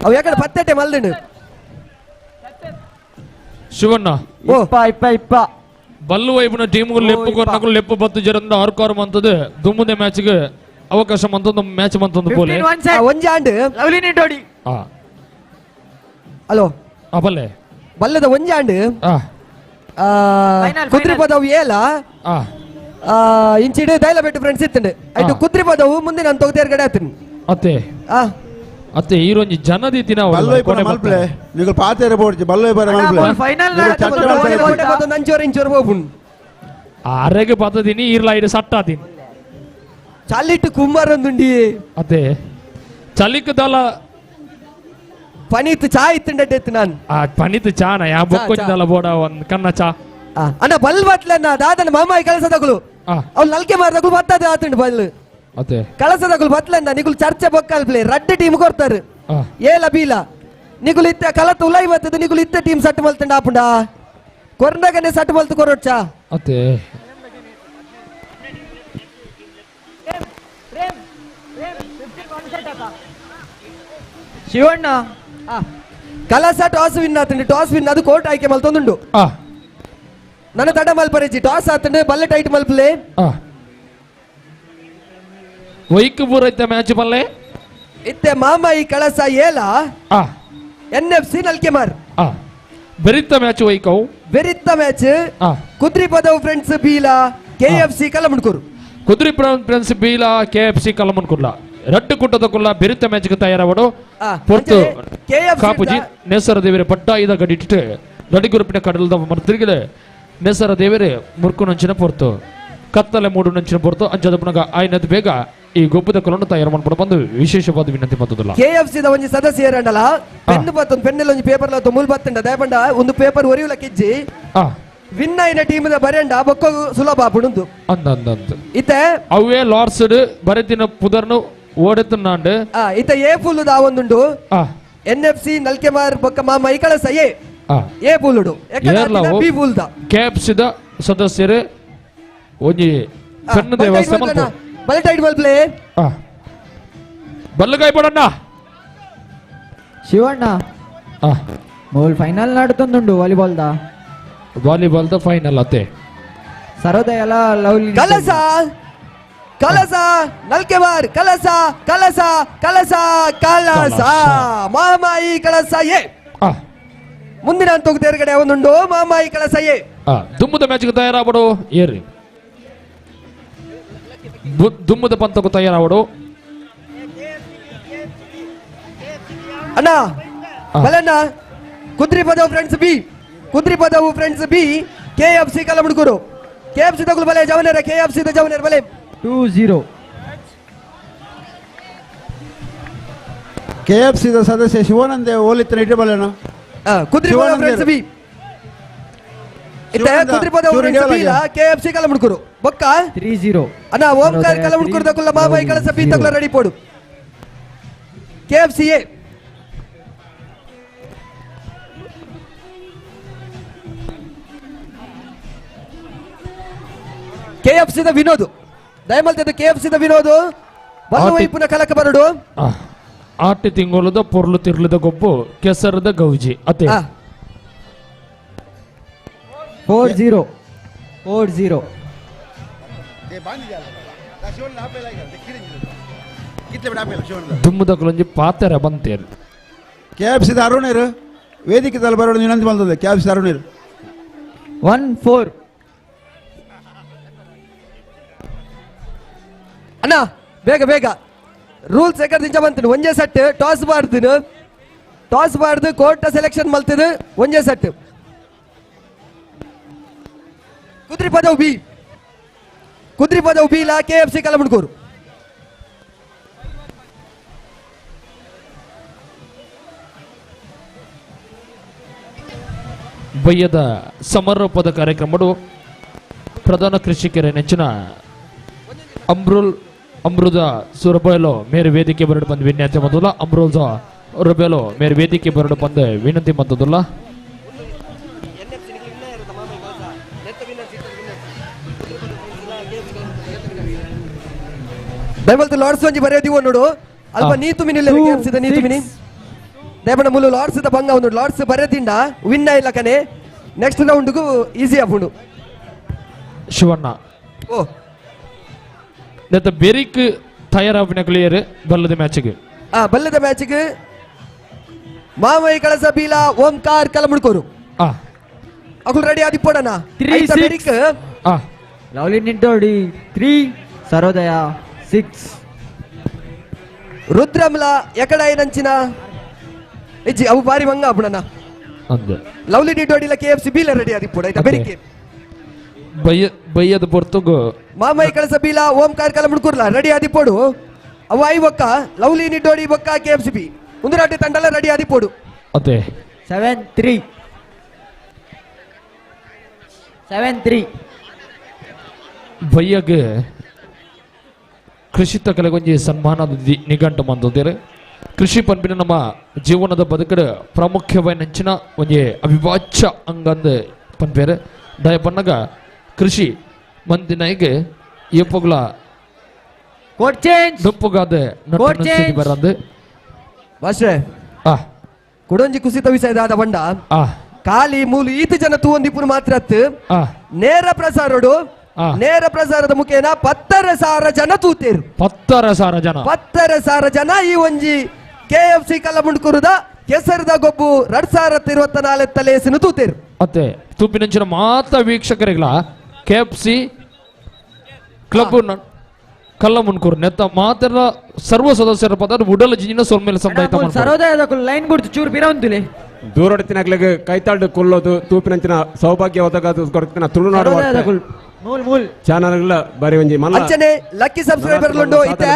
ಅವು ಯಾಕಡೆ ಪತ್ತೆಟ್ಟೆ ಮಲ್ದಿಂಡು
ಶಿವಣ್ಣ
ಇಪ್ಪ ಇಪ್ಪ ಇಪ್ಪ
ಬಲ್ಲು ವೈಪುನ ಟೀಮ್ಗಳು ಲೆಪ್ಪು ಕೊರ್ನಕುಲು ಲೆಪ್ಪು ಬತ್ತು ಜರಂದ ಆರ್ಕಾರ್ ಮಂತದ ದುಮ್ಮುದೆ ಮ್ಯಾಚ್ಗೆ ಅವಕಾಶ ಮಂತೊಂದು ಮ್ಯಾಚ್ ಮಂತೊಂದು ಪೋಲೆ
ಒಂಜಿ ಆಂಡ್
ಲವ್ಲಿ ನಿಡ್ಡೋಡಿ
ಹಲೋ
ಬಲ್ಲೆ
ಬಲ್ಲದ ಒಂಜಿ ಆಂಡ್ ಕುದ್ರಿಪದವು ಏಲ ಇಂಚಿಡು ದೈಲಬೆಟ್ಟು ಫ್ರೆಂಡ್ಸ್ ಇತ್ತಂಡು ಐಟು ಕುದ್ರಿಪದವು ಮುಂದೆ ನಾನು ತೊಗತೇರ್ ಕಡೆ ಆತನು
ಅತ್ತೆ ಅತ್ತೆ ಈರೊಂಜಿ ಜನದಿತ್ತಿನ
ಬಲ್ಲು ಮಲ್ಪಲೆ ನಿಗಲ್ ಪಾತೇರೆ ಬೋಡ್ಚಿ ಬಲ್ಲು ಬರ ಮಲ್ಪಲೆ
ಫೈನಲ್
ನಂಚೋರ್ ಇಂಚೋರ್ ಹೋಗುನ್
ಅರೆಗೆ ಪತ್ತದಿನಿ ಈರ್ಲ ಐಡು ಸಟ್ಟಾದಿನಿ
ಚಲಿಟ್ಟು ಕುಮಾರ್ ಒಂದುಂಡಿ
ಅತ್ತೆ ಚಲಿಕ್ ದಲ
ಪನೀತ್ ಚಾ ಇತ್ತಂಡೆ ನಾನು
ಆ ಪನೀತ್ ಚಾನ ಯಾ ಬೊಕ್ಕೊಂಜಿ ದಲ ಬೋಡ ಒಂದ್ ಕನ್ನ ಚಾ
ಅಣ್ಣ ಬಲ್ ಬತ್ಲನ್ನ ದಾದನ ಮಾಮಾಯಿ ಕಳಸದಗುಲು ಅವ್ನು ನಲ್ಕೆ ಮಾರದಗುಲು ಬತ್ತದ ಆತಂಡು ಬಲ್
ಅತ್ತೆ
ಕಳಸದಗುಲು ಬತ್ಲನ್ನ ನಿಗುಲು ಚರ್ಚೆ ಬೊಕ್ಕಲ್ ಪ್ಲೇ ರಡ್ಡು ಟೀಮ್ ಕೊಡ್ತಾರೆ ಏಲ ಬೀಲ ನಿಗುಲು ಇತ್ತ ಕಲತ್ ಉಲೈ ಬತ್ತದ ನಿಗುಲು ಇತ್ತ ಟೀಮ್ ಸಟ್ ಮಲ್ತಂಡ ಆಪುಂಡ ಕೊರ್ನಗನೆ ಸಟ್ ಮಲ್ತು ಕೊರೊಡ್ಚಾ
ಅತ್ತೆ
ಶಿವಣ್ಣ
ಕಲಸ ಟಾಸ್ ವಿನ್ ಆತಂಡು ಟಾಸ್ ವಿನ್ ಅದು ಕೋರ್ಟ್ ಆಯ್ಕೆ ಮಲ್ತೊಂದುಂಡು ನನ್ನ ತಡ ಮಲ್ಪರೆಜಿ ಟಾಸ್ ಆತಂಡು ಬಲ್ಲೆ ಟೈಟ್ ಮಲ್ಪಲೆ
ವೈಕ್ ಪೂರೈತ ಮ್ಯಾಚ್ ಬಲ್ಲೆ
ಇತ್ತೆ ಮಾಮಾಯಿ ಕಳಸ ಏಲ N F C Nalkemar
ಬೆರಿತ match ವೈಕವು
ಬೆರಿತ match Kudripadavu friends ಬೀಲ K F C Kalamundkur
Kudri friends ಬೀಲ K F C ಕಲಮುಂಡ್ಕುರ್ಲ ರಡ್ಡು ಕುಟ್ಟದ ಕುಲ್ಲ ಬೆರಿತ ಮ್ಯಾಚ್ಗೆ ತಯಾರಾವಡು ಪೊರ್ತು ಕಾಪುಜಿ ನೇಸರ ದೇವರ ಪಟ್ಟ ಇದ ಗಡಿಟ್ಟು ನಡಿಗುರುಪಿನ ಕಡಲದ ಮರ್ತಿರಿಗಲೆ ನೇಸರ ದೇವರೇ ಮುರ್ಕು ನಂಚಿನ ಪೊರ್ತು ಕತ್ತಲೆ ಮೂಡು ನಂಚಿನ ಪೊರ್ತು ಅಂಚದ ಪುನಗ ಆಯ್ನದ್ ಬೇಗ ಈ ಗೊಬ್ಬದ ಕೊಲನ್ನು ತಯಾರು ಮಾಡ್ಕೊಂಡು ಬಂದು ವಿಶೇಷವಾದ ವಿನಂತಿ ಮತ್ತದಲ್ಲ
K F C ಒಂಜಿ ಸದಸ್ಯರಂಡಲ ಪೆನ್ ಬತ್ತೊಂದು ಪೆನ್ನೆಲ್ಲ ಒಂಜಿ ಪೇಪರ್ ಲಾ ಮೂಲ್ ಬತ್ತಂಡ ದಯಪಂಡ ಒಂದು ಪೇಪರ್ ಒರಿಯುಲ ಕಿಜ್ಜಿ ವಿನ್ ಆಯಿನ ಟೀಮ್ the ಬರೆಂಡ ಬೊಕ್ಕ ಸುಲಭ ಆಪುಂಡು
ಅಂದ ಅಂದ ಅಂದ
ಇತ್ತೆ
ಅವೇ ಲಾರ್ಸ್ಡ್ ಬರೆತಿನ ಪುದರ್ನು ಓಡೆತ್ತುನ್ನಾಂಡು
ಇತ್ತೆ ಎ ಫುಲ್ ದಾವೊಂದುಂಡು N F C Nalkemar ಬೊಕ್ಕ ಮಾಮ ಐಕಳಸ ಎ ಎ ಪೂಲುಡು B pool the
K F C the ಸದಸ್ಯರು ಒಂಜಿ ಪೆನ್ ದೇವಸ್ಥಾನ ಮಲ್ಪು
ಬಲ್ ಟೈಟ್ ಬಲ್ ಪ್ಲೇ
ಬಲ್ಲಗಾಯ್ ಬಡಣ್ಣ
ಶಿವಣ್ಣ ಮೂಲ್ final ನಡ್ತೊಂದುಂಡು volleyball the
volleyball the final ಅತ್ತೆ
ಸರೋದಯ ಎಲ್ಲ ಲವ್ಲಿ
ಕಲಸ ಕಲಸ ನಲ್ಕೆಮಾರ್ ಕಲಸ ಕಲಸ ಕಲಸ ಕಲಸ ಮಾಮಾಯಿ ಕಲಸ ಎ ಮುಂದಿನ ಹಂತಕ್ಕೆ ತೇರ್ಗಡೆ ಒಂದುಂಡು ಮಾಮಾಯಿ ಕಲಸ ಎ
ದುಮ್ಮದ ಮ್ಯಾಚ್ಗೆ ತಯಾರಾಬಡು ಏರಿ ದುಮ್ಮದ ಪಂತಕ್ಕೂ ತಯಾರಾವಡು
ಅಣ್ಣ ಬಲಣ್ಣ Kudripadavu friends B Kudripadavu friends B K F C Kalamundkur K F C ತಗುಲು ಬಲೆ ಜವನೇರ K F C ಜವನೇರ ಬಲೆ
2-0
K F C ಸದಸ್ಯ ಶಿವಾನಂದ ಓಲಿತ್ತನ ಇಟ್ಟೆ ಬಲೆನ
ಕುದ್ರಿಪದವು ಫ್ರೆಂಡ್ಸ್ ಬಿ ಇತ್ತೆ ಕುದ್ರಿಪದವು ಫ್ರೆಂಡ್ಸ್ ಬಿ ಲ K F C Kalamundkur ಬೊಕ್ಕ
3-0
ಅಣ್ಣ ಓಂಕಾರ ಕಲಮುಡ್ಕೂರು ತಗುಲ ಮಾಮಾಯಿ ಕಳಸ ಬಿ ತಗುಲ ರೆಡಿ ಪೋಡು K F C A K F C the Vinod ದಯಮಲ್ತದ K F C the Vinod ಬಲ್ಲು ವೈಪುನ ಕಲಕ ಬರಡು
ಆಟಿ ತಿಂಗಳದ ಪೊರ್ಲು ತಿರ್ಲದ ಗೊಬ್ಬು ಕೆಸರದ ಗೌಜಿ ಅತ್ತೆ
4-0 4-0
ದುಮ್ಮದ ಕುಲಂಜಿ ಪಾತೆರ ಬಂತೇರು
K F C the ಅರುಣೇರು ವೇದಿಕೆ ತಲೆ ಬರೋಡು ವಿನಂತಿ ಬಂದದೆ K F C ಅರುಣೇರು
1-4
ಅಣ್ಣ ಬೇಗ ಬೇಗ ರೂಲ್ಸ್ ಎಕರ್ ದಿಂಚ ಬಂತೀನಿ ಒಂಜೇ ಸೆಟ್ ಟಾಸ್ ಬಾರ್ದಿನ ಟಾಸ್ ಬಾರ್ದು ಕೋರ್ಟ್ ಸೆಲೆಕ್ಷನ್ ಮಲ್ತಿದ್ದು ಒಂಜೇ ಸೆಟ್ ಕುದ್ರಿಪದವು ಬಿ ಕುದ್ರಿಪದವು ಬಿ ಲಾ K F C Kalamundkur
ಬಯ್ಯದ ಸಮಾರೋಪದ ಕಾರ್ಯಕ್ರಮಡು ಪ್ರಧಾನ ಕೃಷಿಕರ ನೆಚ್ಚಿನ ಅಮ್ರುಲ್ ಅಮೃತ ಸುರಬೈಲು ಮೇರೆ ವೇದಿಕೆ ಬರಡು ಬಂದು ವಿನಂತಿ ಮಂತುಲ್ಲ. ಅಮ್ರುಲ್ ರುಬೇಲು ಮೇರೆ ವೇದಿಕೆ ಬರಡು ಬಂದು ವಿನಂತಿ ಮಂತುಲ್ಲ.
ದಯಮಲ್ತು ಲಾರ್ಡ್ಸ್ ಒಂಜಿ ಬರೆಯೋದಿವೋ ನೋಡು ಅಲ್ಪ ನೀತು ಮಿನಿ ಕೆಎಫ್ಸಿ ನೀತು ಮಿನಿ ದಯಮಣ್ಣ ಮುಲು ಲಾರ್ಡ್ಸ್ the ಬಂಗ ಒಂದು ಲಾರ್ಡ್ಸ್ ಬರೆದಿಂಡ ವಿನ್ ಇಲ್ಲ ಕನೆ ನೆಕ್ಸ್ಟ್ ರೌಂಡ್ಗೂ ಈಸಿ ಆಪುಂಡು.
ಶಿವಣ್ಣ
ಓ
ನೆತ್ತ ಬೆರಿಕ್ ತಯಾರಾಪಿನ ಕ್ಲಿಯರ್ ಬಲ್ಲದ ಮ್ಯಾಚ್ಗೆ
ಆ ಬಲ್ಲದ ಮ್ಯಾಚ್ಗೆ ಮಾಮೈ ಕಳಸ ಬೀಲ ಓಂಕಾರ್ ಕಲಮುಡ್ಕೋರು
ಆ
ಅಕುಲ್ ರೆಡಿ ಆದಿಪ್ಪೋಡಣ
3
ಬೆರಿಕ್
ಆ
ಲವ್ಲಿ ನಿಂಟೋಡಿ 3 ಸರೋದಯ 6
ರುದ್ರಮ್ಲ ಎಕಡಾಯಿನಂಚಿನ ಇಜ್ಜಿ ಅವು ಬಾರಿ ಮಂಗ ಅಪುಣನ
ಅಂದೆ
ಲವ್ಲಿ ನಿಂಟೋಡಿಲ ಕೆಎಫ್ಸಿ ಬೀಲ ರೆಡಿ ಆದಿಪ್ಪೋಡ ಐತ ಬೆರಿಕ್
ಬಯ್ಯ ಬಯ್ಯದ ಪೊರ್ತುಗು
ಮಾಮೈ ಕಳಸ ಬೀಲ ಓಂಕಾರ ಕಲಮುಡ್ಕುರ್ಲ ರೆಡಿ ಆದಿಪ್ಪೋಡು ಅವು I ಬೊಕ್ಕ ಲವ್ಲಿ ನಿಡ್ಡೋಡಿ ಬೊಕ್ಕ ಕೆಎಫ್ಸಿ ಬಿ ಉಂದುರಾಟಿ ತಂಡಲ ರೆಡಿ ಆದಿಪ್ಪೋಡು
ಅದೇ
7 3 7 3
ಬಯ್ಯಗೆ ಕೃಷಿ ತಕಲೆಗೊಂಜಿ ಸನ್ಮಾನದ ನಿಘಂಟು ಮಂದಿರು. ಕೃಷಿ ಪನ್ಪಿನ ನಮ್ಮ ಜೀವನದ ಬದುಕಡು ಪ್ರಾಮುಖ್ಯವಾದ ಒಂಜಿ ಅವಿಭಾಜ್ಯ ಅಂಗಂದು ಪನ್ಪೇರು. ದಯ ಪನ್ನಗ ಕೃಷಿ ಮಂದಿನಾಯಿಗೆ ಏಪೊಗ್ಲ
ಕೋಟ್ ಚೇಂಜ್
ದೊಪ್ಪುಗಾದ ಬರಂದು
ಭಾಷೆ
ಆ
ಕುಡೊಂಜಿ ಕುಸಿತ ವಿಷಯದಾದ ಬಂಡ
ಆ
ಖಾಲಿ ಮೂಲು ಈತ ಜನ ತೂವೊಂದಿಪ್ಪುನು ಮಾತ್ರ ಅತ್ತು ನೇರ ಪ್ರಸಾರಡು ನೇರ ಪ್ರಸಾರದ ಮುಖೇನ 10,000 ಜನ ತೂತೇರು.
10,000 ಜನ
10,000 ಜನ ಈ ಒಂಜಿ ಕೆಎಫ್ಸಿ ಕಲ್ಲಮುಂಡ್ಕುರುದ ಕೆಸರದ ಗೊಬ್ಬು 2024 ತಲೇಸಿನ ತೂತೇರು.
ಅತ್ತೆ ತೂಪಿನಂಚಿನ ಮಾತ ವೀಕ್ಷಕರಿಗಳ ಕೆಎಫ್ಸಿ ಕ್ಲಬ್ ಕಲ್ಲಮುನ್ಕೂರು ನೆತ್ತ ಮಾತ್ರ ಸರ್ವ ಸದಸ್ಯರ ಪದ ಉಡಲ ಜಿಂಜಿನ ಸೊಲ್ಮೇಲೆ ಸಂದಾಯಿತ
ಸರೋದಯದ ಲೈನ್ ಗುಡ್ತು ಚೂರು ಬಿರವಂತುಲೆ
ದೂರೊಡತಿನಾಗ್ಲಿಗೆ ಕೈತಾಳ್ಡು ಕೊಲ್ಲೋದು ತೂಪಿನಂಚಿನ ಸೌಭಾಗ್ಯ ಒದಗಾದು ಕೊರತಿನ ತುಳುನಾಡು
ಮೂಲ್ ಮೂಲ್
ಚಾನಲ್ಗಳ ಬಾರಿ ಒಂಜಿ ಮಲ್ಲ
ಅಂಚನೆ ಲಕ್ಕಿ ಸಬ್ಸ್ಕ್ರೈಬರ್ ಲುಂಡು ಇತ್ತೆ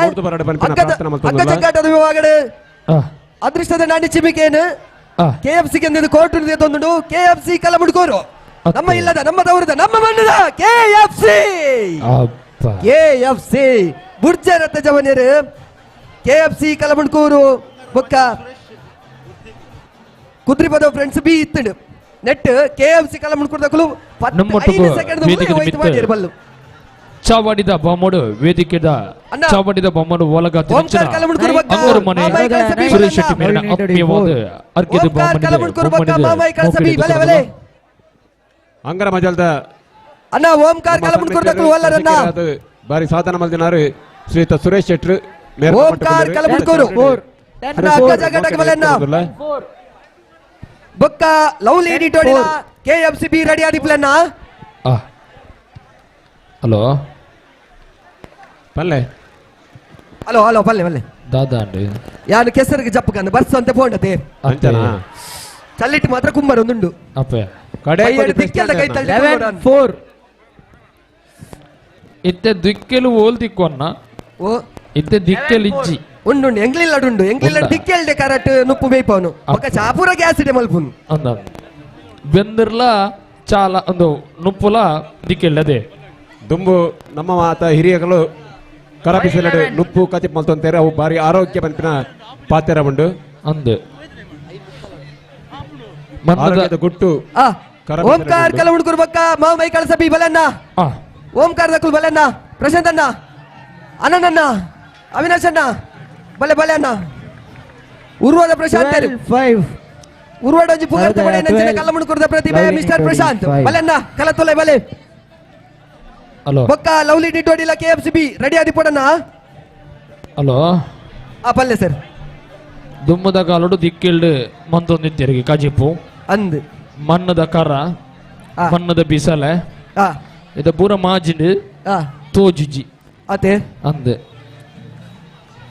ಅಕ್ಕ ಜಗ್ಗಾಟದ ವಿಭಾಗಡು ಅದೃಷ್ಟದ ನಾಡಿ ಚಿಮಿಕೇನು ಕೆಎಫ್ಸಿ ಗೆ ಕೋರ್ಟ್ ತಂದುಂಡು. ಕೆಎಫ್ಸಿ ಕಲ್ಲಮುಡ್ಕೋರು ನಮ್ಮ ಇಲ್ಲದ ನಮ್ಮ ದೌರದ ನಮ್ಮ ಮಣ್ಣದ ಕೆಎಫ್ಸಿ ಕೆಎಫ್ಸಿ ಬುರ್ಜರತ್ತ ಜವನಿಯರು ಕೆಎಫ್ಸಿ ಕಲ್ಲಮುಡ್ಕೂರು ಬೊಕ್ಕ ಕುದ್ರಿಪದ ಫ್ರೆಂಡ್ಸ್ ಬಿ ಇತ್ತುಂಡು ನೆಟ್ ಕೆಎಫ್ಸಿ ಕಲ್ಲಮುಡ್ಕೂರು 5 ಸೆಕೆಂಡ್ ಬಲ್ಲು
ಚಾವಡಿದ ಬಾಮೋಡು ವೇದಿಕೆದ ಚಾವಡಿದ ಬಾಮೋಡು ಒಲಗ ಅಂಗರು ಮನೆ ಸುರೇಶ್ ಶೆಟ್ಟಿ ಮೇರಿನ ಆತ್ಮೀಯವಾದ ಅರ್ಘ್ಯದ ಬಾಮನಿಗೆ
ಅಂಗರ ಮಜಲ್ದ
ಅಣ್ಣ ಓಂಕಾರ ಕಲಮುಡ್ಕೂರು ದಕ್ಕಲು ಒಲ್ಲರನ್ನ
ಬಾರಿ ಸಾಧನ ಮಲ್ದಿನಾರು ಶ್ರೀತ ಸುರೇಶ್ ಶೆಟ್ರು
ಓಂಕಾರ ಕಲಮುಡ್ಕೂರು ಅಣ್ಣ ಅಕ್ಕ ಜಗಟಕ ಬಲನ್ನ ಬೊಕ್ಕ ಲವ್ಲಿ ಎಡಿಟೋರಿಯಲ್ ಕೆಎಫ್ಸಿ ಬಿ ರೆಡಿ ಆದಿಪ್ಲನ್ನ
ಹಲೋ
ಪಲ್ಲೆ
ಹಲೋ ಹಲೋ ಪಲ್ಲೆ ಪಲ್ಲೆ
ದಾದಾ ಅಂడి
ಯಾನು ಕೆಸರಿಗೆ ಜಪ್ಪಕಂದು ಬರ್ಸು ಅಂತ ಪೋಂಡತೆ
ಅಂಚನಾ
ಚಲ್ಲಿಟ್ಟು ಮಾತ್ರ ಕುಂಬರ್ ಒಂದುಂಡು
ಅಪ್ಪೆ
ಕಡೆ
ದಿಕ್ಕೆಲ್ಲ ಕೈ ತಳ್ಳಿ
4
ಇತ್ತೆ ದಿಕ್ಕೆಲು ಓಲ್ ದಿಕ್ಕು ಅನ್ನ
ಓ
ಇತ್ತೆ ದಿಕ್ಕೆಲು ಇಜ್ಜಿ
ಉಂಡು ಉಂಡು ಎಂಗ್ಲಿಲ್ಲಡು ಉಂಡು ಎಂಗ್ಲಿಲ್ಲಡು ದಿಕ್ಕೆಲ್ಡೆ ಕರೆಕ್ಟ್ ನುಪ್ಪು ಬೇಯ್ಪವನು ఒక ಚಾಪುರ ಗ್ಯಾಸ್ ಇದೆ ಮಲ್ಪುನು
ಅಂದ ಬೆಂದಿರ್ಲ ಚಾಲ ಒಂದು ನುಪ್ಪುಲ ದಿಕ್ಕೆಲ್ಲದೆ
ದುಂಬು ನಮ್ಮ ಮಾತ ಹಿರಿಯಗಳು ಕರಬಿಸಲಡು ನುಪ್ಪು ಕತಿಪ್ ಮಲ್ತೊಂತೇರೆ ಅವು ಬಾರಿ ಆರೋಗ್ಯ ಪನ್ಪಿನ ಪಾತೆರ ಉಂಡು
ಅಂದು
ಆರೋಗ್ಯದ ಗುಟ್ಟು
ಓಂಕಾರ ಕಲಮುಡ್ಕೂರು ಬಕ್ಕ ಮಾಮೈ ಕಳಸಬಿ ಬಲನ್ನ ಓಂಕಾರ ದಕ್ಕುಲ್ ಬಲನ್ನ ಪ್ರಶಾಂತ್ ಅಣ್ಣ ಅಣ್ಣನಣ್ಣ ಅವಿನಾಶ್ ಅಣ್ಣ ಬಲೆ ಬಲೆ ಅಣ್ಣ ಉರ್ವದ ಪ್ರಶಾಂತ್
5
ಉರ್ವಡೊಂಜಿ ಪುಗರ್ತ ಬಡೆ ನಂಚಿನ ಕಲ್ಲಮುಡ್ಕೂರುದ ಪ್ರತಿಭೆ ಮಿಸ್ಟರ್ ಪ್ರಶಾಂತ್ ಬಲೆನ್ನ ಕಲತೊಲೆ ಬಲೆ
ಹಲೋ
ಬೊಕ್ಕ ಲವ್ಲಿ ಡಿಟೋಡಿಲ ಕೆಎಫ್ಸಿ ಬಿ ರೆಡಿ ಆದಿಪ್ಪೋಡಣ್ಣ
ಹಲೋ
ಆ ಪಲ್ಲೆ ಸರ್
ದುಮ್ಮದ ಕಾಲೋಡು ದಿಕ್ಕಿಲ್ಡು ಮಂತೊಂದಿತ್ತೆರಿಗೆ ಕಜಿಪು
ಅಂದ್
ಮಣ್ಣದ ಕರ ಮಣ್ಣದ ಬಿಸಲೆ ಇದ ಪೂರ ಮಾಜಿಂಡು ತೋಜುಜಿ
ಅತೆ
ಅಂದ್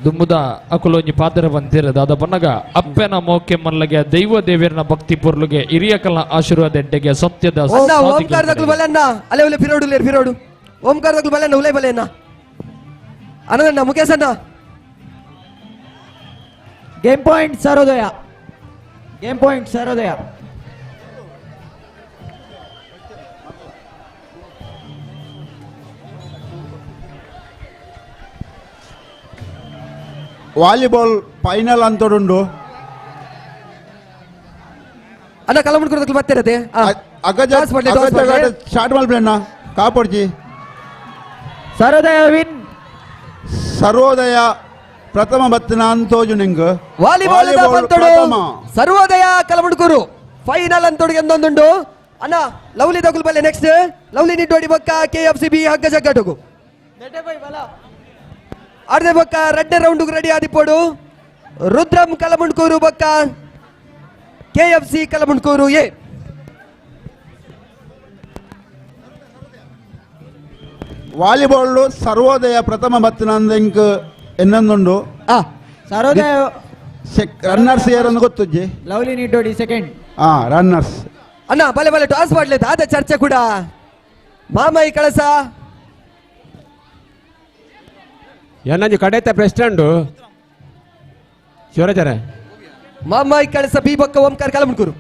ದುಮ್ಮದ ಅಕುಲೊಂಜಿ ಪಾತ್ರ ಬಂತಿರ ದಾದ ಬನ್ನಗ ಅಪ್ಪನ ಮೋಕೆ ಮಲ್ಲಗೆ ದೈವ ದೇವಿಯರ್ನ ಭಕ್ತಿ ಪೊರ್ಲುಗೆ ಹಿರಿಯಕಲ್ನ ಆಶೀರ್ವಾದ ಎಡ್ಡೆಗೆ ಸತ್ಯದ
ಓಂಕಾರ ದಕ್ಕುಲ್ ಬಲನ್ನ ಅಲೆ ಉಲೆ ಫಿರೋಡು ಲೇರ್ ಫಿರೋಡು ಓಂಕಾರ ದಕ್ಕುಲ್ ಬಲನ್ನ ಉಲೆ ಬಲೆಯನ್ನ ಅನಂದಣ್ಣ ಮುಖೇಶ್ ಅಣ್ಣ
game point Sarodaya game point Sarodaya.
Volleyball final ಅಂತೋಡುಂಡು.
ಅಣ್ಣ ಕಲಮುಂಡ್ಕೂರು ಬರ್ತಿರತ್ತೆ.
ಅಗಜ ಸ್ಟಾರ್ಟ್ ಮಲ್ಪಲೆ ಕಾಪಡ್ಜಿ.
ಸರ್ವೋದಯ ವಿನ್.
ಸರ್ವೋದಯ ಪ್ರಥಮ ಬತ್ತಿನ ಅಂತೋಜು ನಿಂಗ್.
ವಾಲಿಬಾಲ್ ಸರ್ವೋದಯ ಕಲಮುಂಡ್ಕೂರು ಫೈನಲ್ ಅಂತೋಡು ಎಂದೊಂದುಂಡು. ಅಣ್ಣ ಲವ್ಲಿ ದಗುಲ್ ಬಲ್ಲೆ ನೆಕ್ಸ್ಟ್ ಲವ್ಲಿ ನಿಡ್ಡೋಡಿ ಬೊಕ್ಕ K F C B ಹಗ್ಗ ಜಗ್ಗಟುಗು ಅರ್ಧ ಬೊಕ್ಕ ರಡ್ಡೆ ರೌಂಡ್ ರೆಡಿ ಆದಿಪ್ಪೋಡು. ರುದ್ರಂ ಕಲಮುಂಡ್ಕೂರು ಬೊಕ್ಕ K F C Kalamundkur A.
Volleyball Sarvodaya ಪ್ರಥಮ ಬತ್ತಿನ ಇಂಕ್ ಎನ್ನೊಂದುಂಡು.
ಸರ್ವೋದಯ
ರನ್ನರ್ಸ್ ಯಾರನ್ನು ಗೊತ್ತುಜ್ಜಿ.
Lovely Niddodi second.
Runners.
ಅಣ್ಣ ಬಲೆ ಬಲೆ ಟಾಸ್ ಮಾಡ್ಲಿ ದಾದ ಚರ್ಚೆ ಕೂಡ. ಮಾಮಾಯಿ ಕಳಸ
ಎನ್ನಂಜಿ ಕಡೆತ ಪ್ರೆಸಿಡೆಂಟ್ ಶಿವರಾಜರೇ.
ಮಾಮಾಯಿ ಕಳಸ ಬಿ ಬೊಕ್ಕ ಓಂಕಾರ ಕಲಮುಂಡ್ಕೂರು.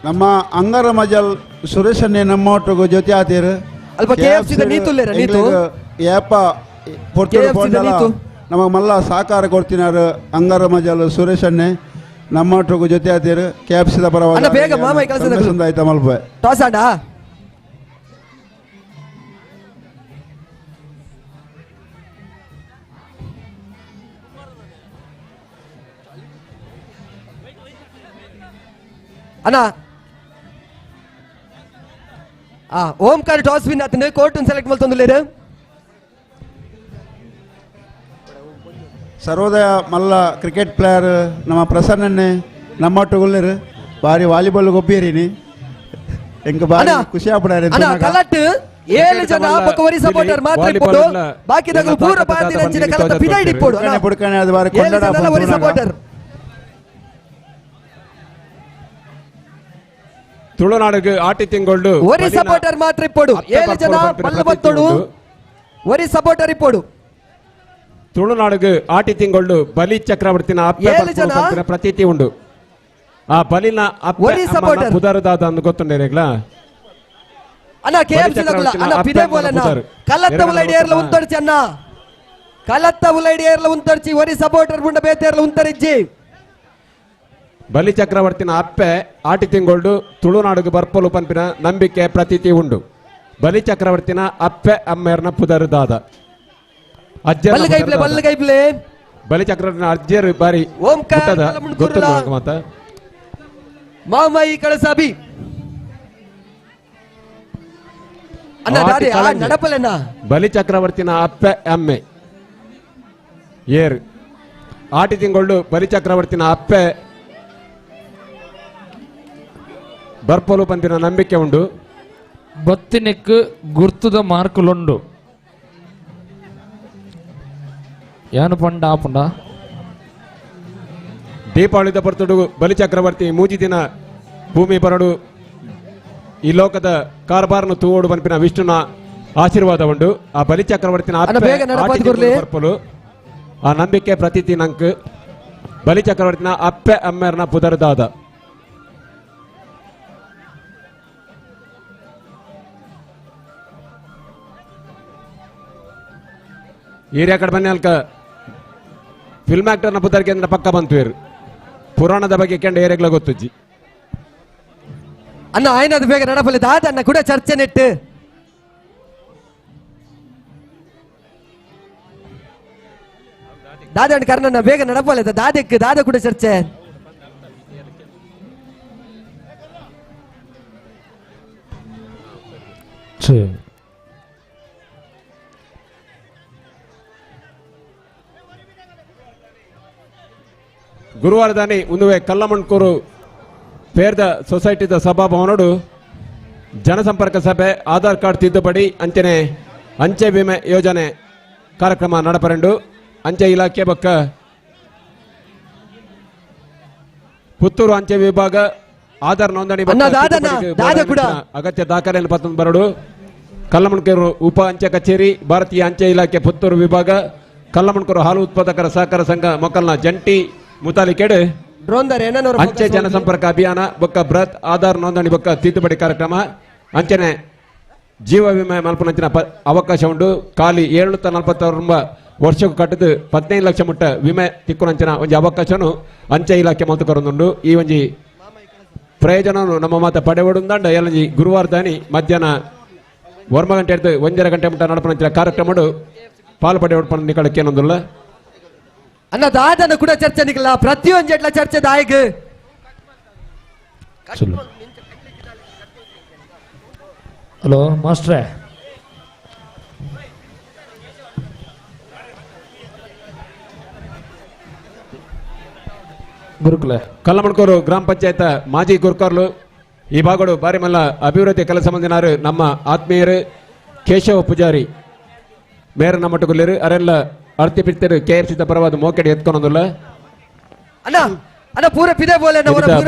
ನಮ್ಮ ಅಂಗರ ಮಜಲ್ ಸುರೇಶನ್ನೇ ನಮ್ಮ ಒಟ್ಟಿಗೆ ಜೊತೆ ಆತೀರು.
ಅಲ್ಪ KFC the ನೀತು ಉಲ್ಲೇರ, ನೀತು.
ಏಪ ಪೊರ್ತುಡು
KFC the
ಪೋಂಡಲ
ನೀತು.
ನಮಗೆ ಮಲ್ಲ ಸಹಕಾರ ಕೊಡ್ತಿನಾರು ಅಂಗರ ಮಜಲ್ ಸುರೇಶನ್ನೇ ನಮ್ಮ ಒಟ್ಟಿಗೆ ಜೊತೆ ಆತೀರು. K F C the ಪರವಾಗಿ
ಅಣ್ಣ, ಬೇಗ ಮಾಮಾಯಿ ಕಳಸದ
ಸಂದೇಶ ಆಯ್ತಾ ಮಲ್ಪೆ.
ಟಾಸ್ ಆಡ. ಅಣ್ಣ ಓಂಕಾರ ಟಾಸ್ ವಿನ್ ಆತಂದ್ರೆ ಕೋರ್ಟ್ ಸೆಲೆಕ್ಟ್ ಮಲ್ತೊಂದುಲ್ಲೇರು.
ಸರ್ವೋದಯ ಮಲ್ಲ ಕ್ರಿಕೆಟ್ ಪ್ಲೇಯರ್ ನಮ್ಮ ಪ್ರಸನ್ನನ್ನೇ ನಮ್ಮೊಟ್ಟುಗುಲ್ಲೇರು ಬಾರಿ ವಾಲಿಬಾಲ್ ಗೊಬ್ಬಿಯರಿನಿ ಎಂಕ್ ಬಾರಿ ಖುಷಿ ಆಪಡಾರೆ.
ಅಣ್ಣ ಕಲಟ್ 7 ಜನ ಬೊಕ್ಕ ಒರಿ ಸಪೋರ್ಟರ್ ಮಾತ್ರ ಇಪ್ಪೋಡು, ಬಾಕಿದಗಳು ಪೂರ ಬಾಂದಿನ ಅಂಚಿನ ಕಲತ ಪಿದೈಡ್ ಇಪ್ಪೋಡು. ಅಣ್ಣ
ಪುಡ್ಕಣೆ ಅದು ಬಾರಿ
7
ಕೊಂಡಾಡ
ಜನ ಒರಿ ಸಪೋರ್ಟರ್.
ತುಳುನಾಡಿಗೆ ಆಟಿ ತಿಂಗಳು
ಒರಿ ಸಪೋರ್ಟರ್ ಮಾತ್ರ ಇಪ್ಪೋಡು, 7 ಜನ ಪಲ್ಲು ಬತ್ತೋಡು, ಒರಿ ಸಪೋರ್ಟರ್ ಇಪ್ಪೋಡು.
ತುಳುನಾಡಿಗೆ ಆಟಿ ತಿಂಗಳು ಬಲಿ ಚಕ್ರವರ್ತಿನ ಅಪ್ಪೆ
ಏಳು ಜನ.
ಬರ್ಪುನ ಪ್ರತೀತಿ ಉಂಡು. ಆ ಬಲಿನ ಅಪ್ಪೆ
ಒರಿ
ಅಮ್ಮನ
ಸಪೋರ್ಟರ್.
ಪುದರುದಾದ ಅಂದು ಗೊತ್ತುಂಡೇರೆಗ್ಲ.
ಅಣ್ಣ K F C ದಗುಲ ಅಣ್ಣ ಪಿದೆ ಬೋಲಣ್ಣ ಕಲತ್ತ ಉಲೈಡಿ ಏರ್ಲ ಉಂತರ್ಚಿ ಅಣ್ಣ ಕಲತ್ತ ಉಲೈಡಿ ಏರ್ಲ ಉಂತರ್ಚಿ ಒರಿ ಸಪೋರ್ಟರ್ ಬುಂಡ ಬೇತೇರ್ಲ ಉಂತರಿಜ್ಜಿ.
ಬಲಿ ಚಕ್ರವರ್ತಿನ ಅಪ್ಪೆ ಆಟಿ ತಿಂಗಳು ತುಳುನಾಡಿಗೆ ಬರ್ಪಲು ಪನ್ಪಿನ ನಂಬಿಕೆ ಪ್ರತೀತಿ ಉಂಡು. ಬಲಿ ಚಕ್ರವರ್ತಿನ ಅಪ್ಪೆ ಅಮ್ಮೇರ್ನ ಪುದರುದಾದ ಅಜ್ಜನ
ಬಲ್ಲು ಕೈಪ್ಲೆ,
ಪುದರುದಾದ.
ಬಲ್ಲು ಕೈಪ್ಲೆ.
ಬಲಿ ಚಕ್ರವರ್ತಿನ ಅಜ್ಜರು ಬಾರಿ
ಓಂಕಾರ
ಗೊತ್ತದ,
ಕಲಮುಂಡ್ಕೂರುಲ.
ಗೊತ್ತುಂಡು ಮಾತ.
ಮಾಮಾಯಿ ಕಳಸಾಬಿ ಅಣ್ಣ
ಆಟಿ
ದಾದೆ, ಆ
ಕಳಂಜೆ.
ನಡಪಲೆಣ್ಣ.
ಬಲಿ ಚಕ್ರವರ್ತಿನ ಅಪ್ಪೆ ಅಮ್ಮೆ ಏರ್ ಆಟಿ ತಿಂಗಳು ಬಲಿ ಚಕ್ರವರ್ತಿನ ಅಪ್ಪೆ ಬರ್ಪಲು ಪಂಪಿನ ನಂಬಿಕೆ ಉಂಡು.
ಬತ್ತಿನೆಕ್ ಗುರ್ತದ ಮಾರ್ಕುಲುಂಡು. ಯಾನು ಪಂಡ ಆಪುಂಡ.
ದೀಪಾವಳಿದ ಪರ್ತುಡು ಬಲಿ ಚಕ್ರವರ್ತಿ ಮೂಜಿ ದಿನ ಭೂಮಿ ಬರಡು ಈ ಲೋಕದ ಕಾರ್ಬಾರ್ನು ತೂವೋಡು ಪನ್ಪಿನ ವಿಷ್ಣುನ ಆಶೀರ್ವಾದ ಉಂಡು. ಆ ಬಲಿ ಚಕ್ರವರ್ತಿನ
ಅಣ್ಣ,
ಅಪ್ಪೆ
ಬೇಗ ನಡಪಾತ್
ಆಟಿ ತಿಂಗಳು
ಕೊರ್ಲೆ.
ಬರ್ಪಲು ಆ ನಂಬಿಕೆ ಪ್ರತೀತಿ ನಂಕ್. ಬಲಿ ಚಕ್ರವರ್ತಿನ ಅಪ್ಪೆ ಅಮ್ಮೇರ್ನ ಪುದರ್ದಾದ. ಏರಿಯಾ ಕಡೆ ಬನ್ನಿ ಅಲ್ಕ ಫಿಲ್ಮ್ ಆಕ್ಟರ್ನ ಪುದರ್ಗೆ ಅಂದ್ರೆ ಪಕ್ಕ ಬಂತು ಪುರಾಣದ ಬಗ್ಗೆ ಕೆಂಡ ಏರಿಯಾಗ್ಲ ಗೊತ್ತುಜ್ಜಿ.
ಅಣ್ಣ ಆಯ್ನದು ಬೇಗ ನಡಪಲೆ ದಾದ ಅಣ್ಣ ಕೂಡ ಚರ್ಚೆ ನೆಟ್ಟು. ದಾದ ಅಣ್ಣ ಕರ್ಣಣ್ಣ ಬೇಗ ನಡಪಲೆ ದಾದಕ್ಕೆ ದಾದ ಕೂಡ ಚರ್ಚೆ.
ಗುರುವಾರದಾನಿ ಉಂದುವೆ ಕಲ್ಲಮಣ್ಕೂರು ಪೇರ್ದ ಸೊಸೈಟಿದ ಸಭಾಭವನೋಡು ಜನಸಂಪರ್ಕ ಸಭೆ ಆಧಾರ್ ಕಾರ್ಡ್ ತಿದ್ದುಪಡಿ ಅಂಚನೆ ಅಂಚೆ ವಿಮೆ ಯೋಜನೆ ಕಾರ್ಯಕ್ರಮ ನಡಪರೆಂಡು. ಅಂಚೆ ಇಲಾಖೆ ಬಕ್ಕ ಪುತ್ತೂರು ಅಂಚೆ ವಿಭಾಗ ಆಧಾರ್ ನೋಂದಣಿ ಬೊಕ್ಕ
ಅಣ್ಣ, ದಾದಣ್ಣ,
ತಿದ್ದುಪಡಿಗೆ
ದಾದ ಕೂಡ.
ಅಗತ್ಯ ದಾಖಲೆಯನ್ನು ಪತ್ತೊಂದು ಬರಡು. ಕಲ್ಲಮಣ್ಕೂರು ಉಪ ಅಂಚೆ ಕಚೇರಿ, ಭಾರತೀಯ ಅಂಚೆ ಇಲಾಖೆ ಪುತ್ತೂರು ವಿಭಾಗ, ಕಲ್ಲಮಣ್ಕೂರು ಹಾಲು ಉತ್ಪಾದಕರ ಸಹಕಾರ ಸಂಘ ಮೊಕ್ಕಲ್ನ ಜಂಟಿ ಮುತಾಲಿಕೆಡು ಅಂಚೆ ಜನಸಂಪರ್ಕ ಅಭಿಯಾನ ಬೊಕ್ಕ ಬೃಹತ್ ಆಧಾರ್ ನೋಂದಣಿ ಬೊಕ್ಕ ತಿದ್ದುಪಡಿ ಕಾರ್ಯಕ್ರಮ ಅಂಚನೆ ಜೀವ ವಿಮೆ ಮಲ್ಪನಂಚಿನ ಅವಕಾಶ ಉಂಟು. ಖಾಲಿ 749 ವರ್ಷಕ್ಕೂ ಕಟ್ಟದು 15 ಲಕ್ಷ ಮುಟ್ಟ ವಿಮೆ ತಿಕ್ಕುನಂಚಿನ ಒಂಜಿ ಅವಕಾಶನು ಅಂಚೆ ಇಲಾಖೆ ಮಲ್ತು ಕೊರೊಂದುಂಡು. ಈ ಒಂಜಿ ಪ್ರಯೋಜನನು ನಮ್ಮ ಮಾತ ಪಡೆವಡುಂದಂಡ ಎಲ್ಲಂಜಿ ಗುರುವಾರ ದಾನಿ ಮಧ್ಯಾಹ್ನ 1 ಗಂಟೆ ಹಿಡಿದು 1.5 ಗಂಟೆ ಮುಟ್ಟ ನಡಪನಂಚಿನ ಕಾರ್ಯಕ್ರಮಡು ಪಾಲು ಪಡೆವಡು ಪಂಡ ನಿಕಳಕ್ಕೇನೊಂದುಲ್ಲ.
ಅನ್ನ ದಾದನ ಕೂಡ ಚರ್ಚೆ ನಿಕಲ ಪ್ರತಿಯೊಂದು ಎಟ್ಲ ಚರ್ಚೆ ದಾಯಕ.
ಹಲೋ ಮಾಸ್ಟ್ರೇ, ಗುರುಕುಲೆ
ಕಲ್ಲಮಣ್ಕೂರು ಗ್ರಾಮ ಪಂಚಾಯತ್ ಮಾಜಿ ಗುರುಕರ್ಲು ಈ ಭಾಗಡು ಬಾರಿ ಮಲ್ಲ ಅಭಿವೃದ್ಧಿ ಕೆಲಸ ಮಂದಿನಾರು ನಮ್ಮ ಆತ್ಮೀಯರು ಕೇಶವ ಪೂಜಾರಿ ಮೇರ ನಮ್ಮಟ್ಟುಗುಲ್ಲೇರು ಅರೆಲ್ಲ ಅರ್ತಿ ಪಿರ್ತರು K F C ಪರವಾದ ಮೋಕೆಡಿ ಎತ್ಕೊನೊಂದುಲ್ಲ.
ಅಣ್ಣ ಅಣ್ಣ ಪೂರ ಪಿದೆ ಬೋಲೆ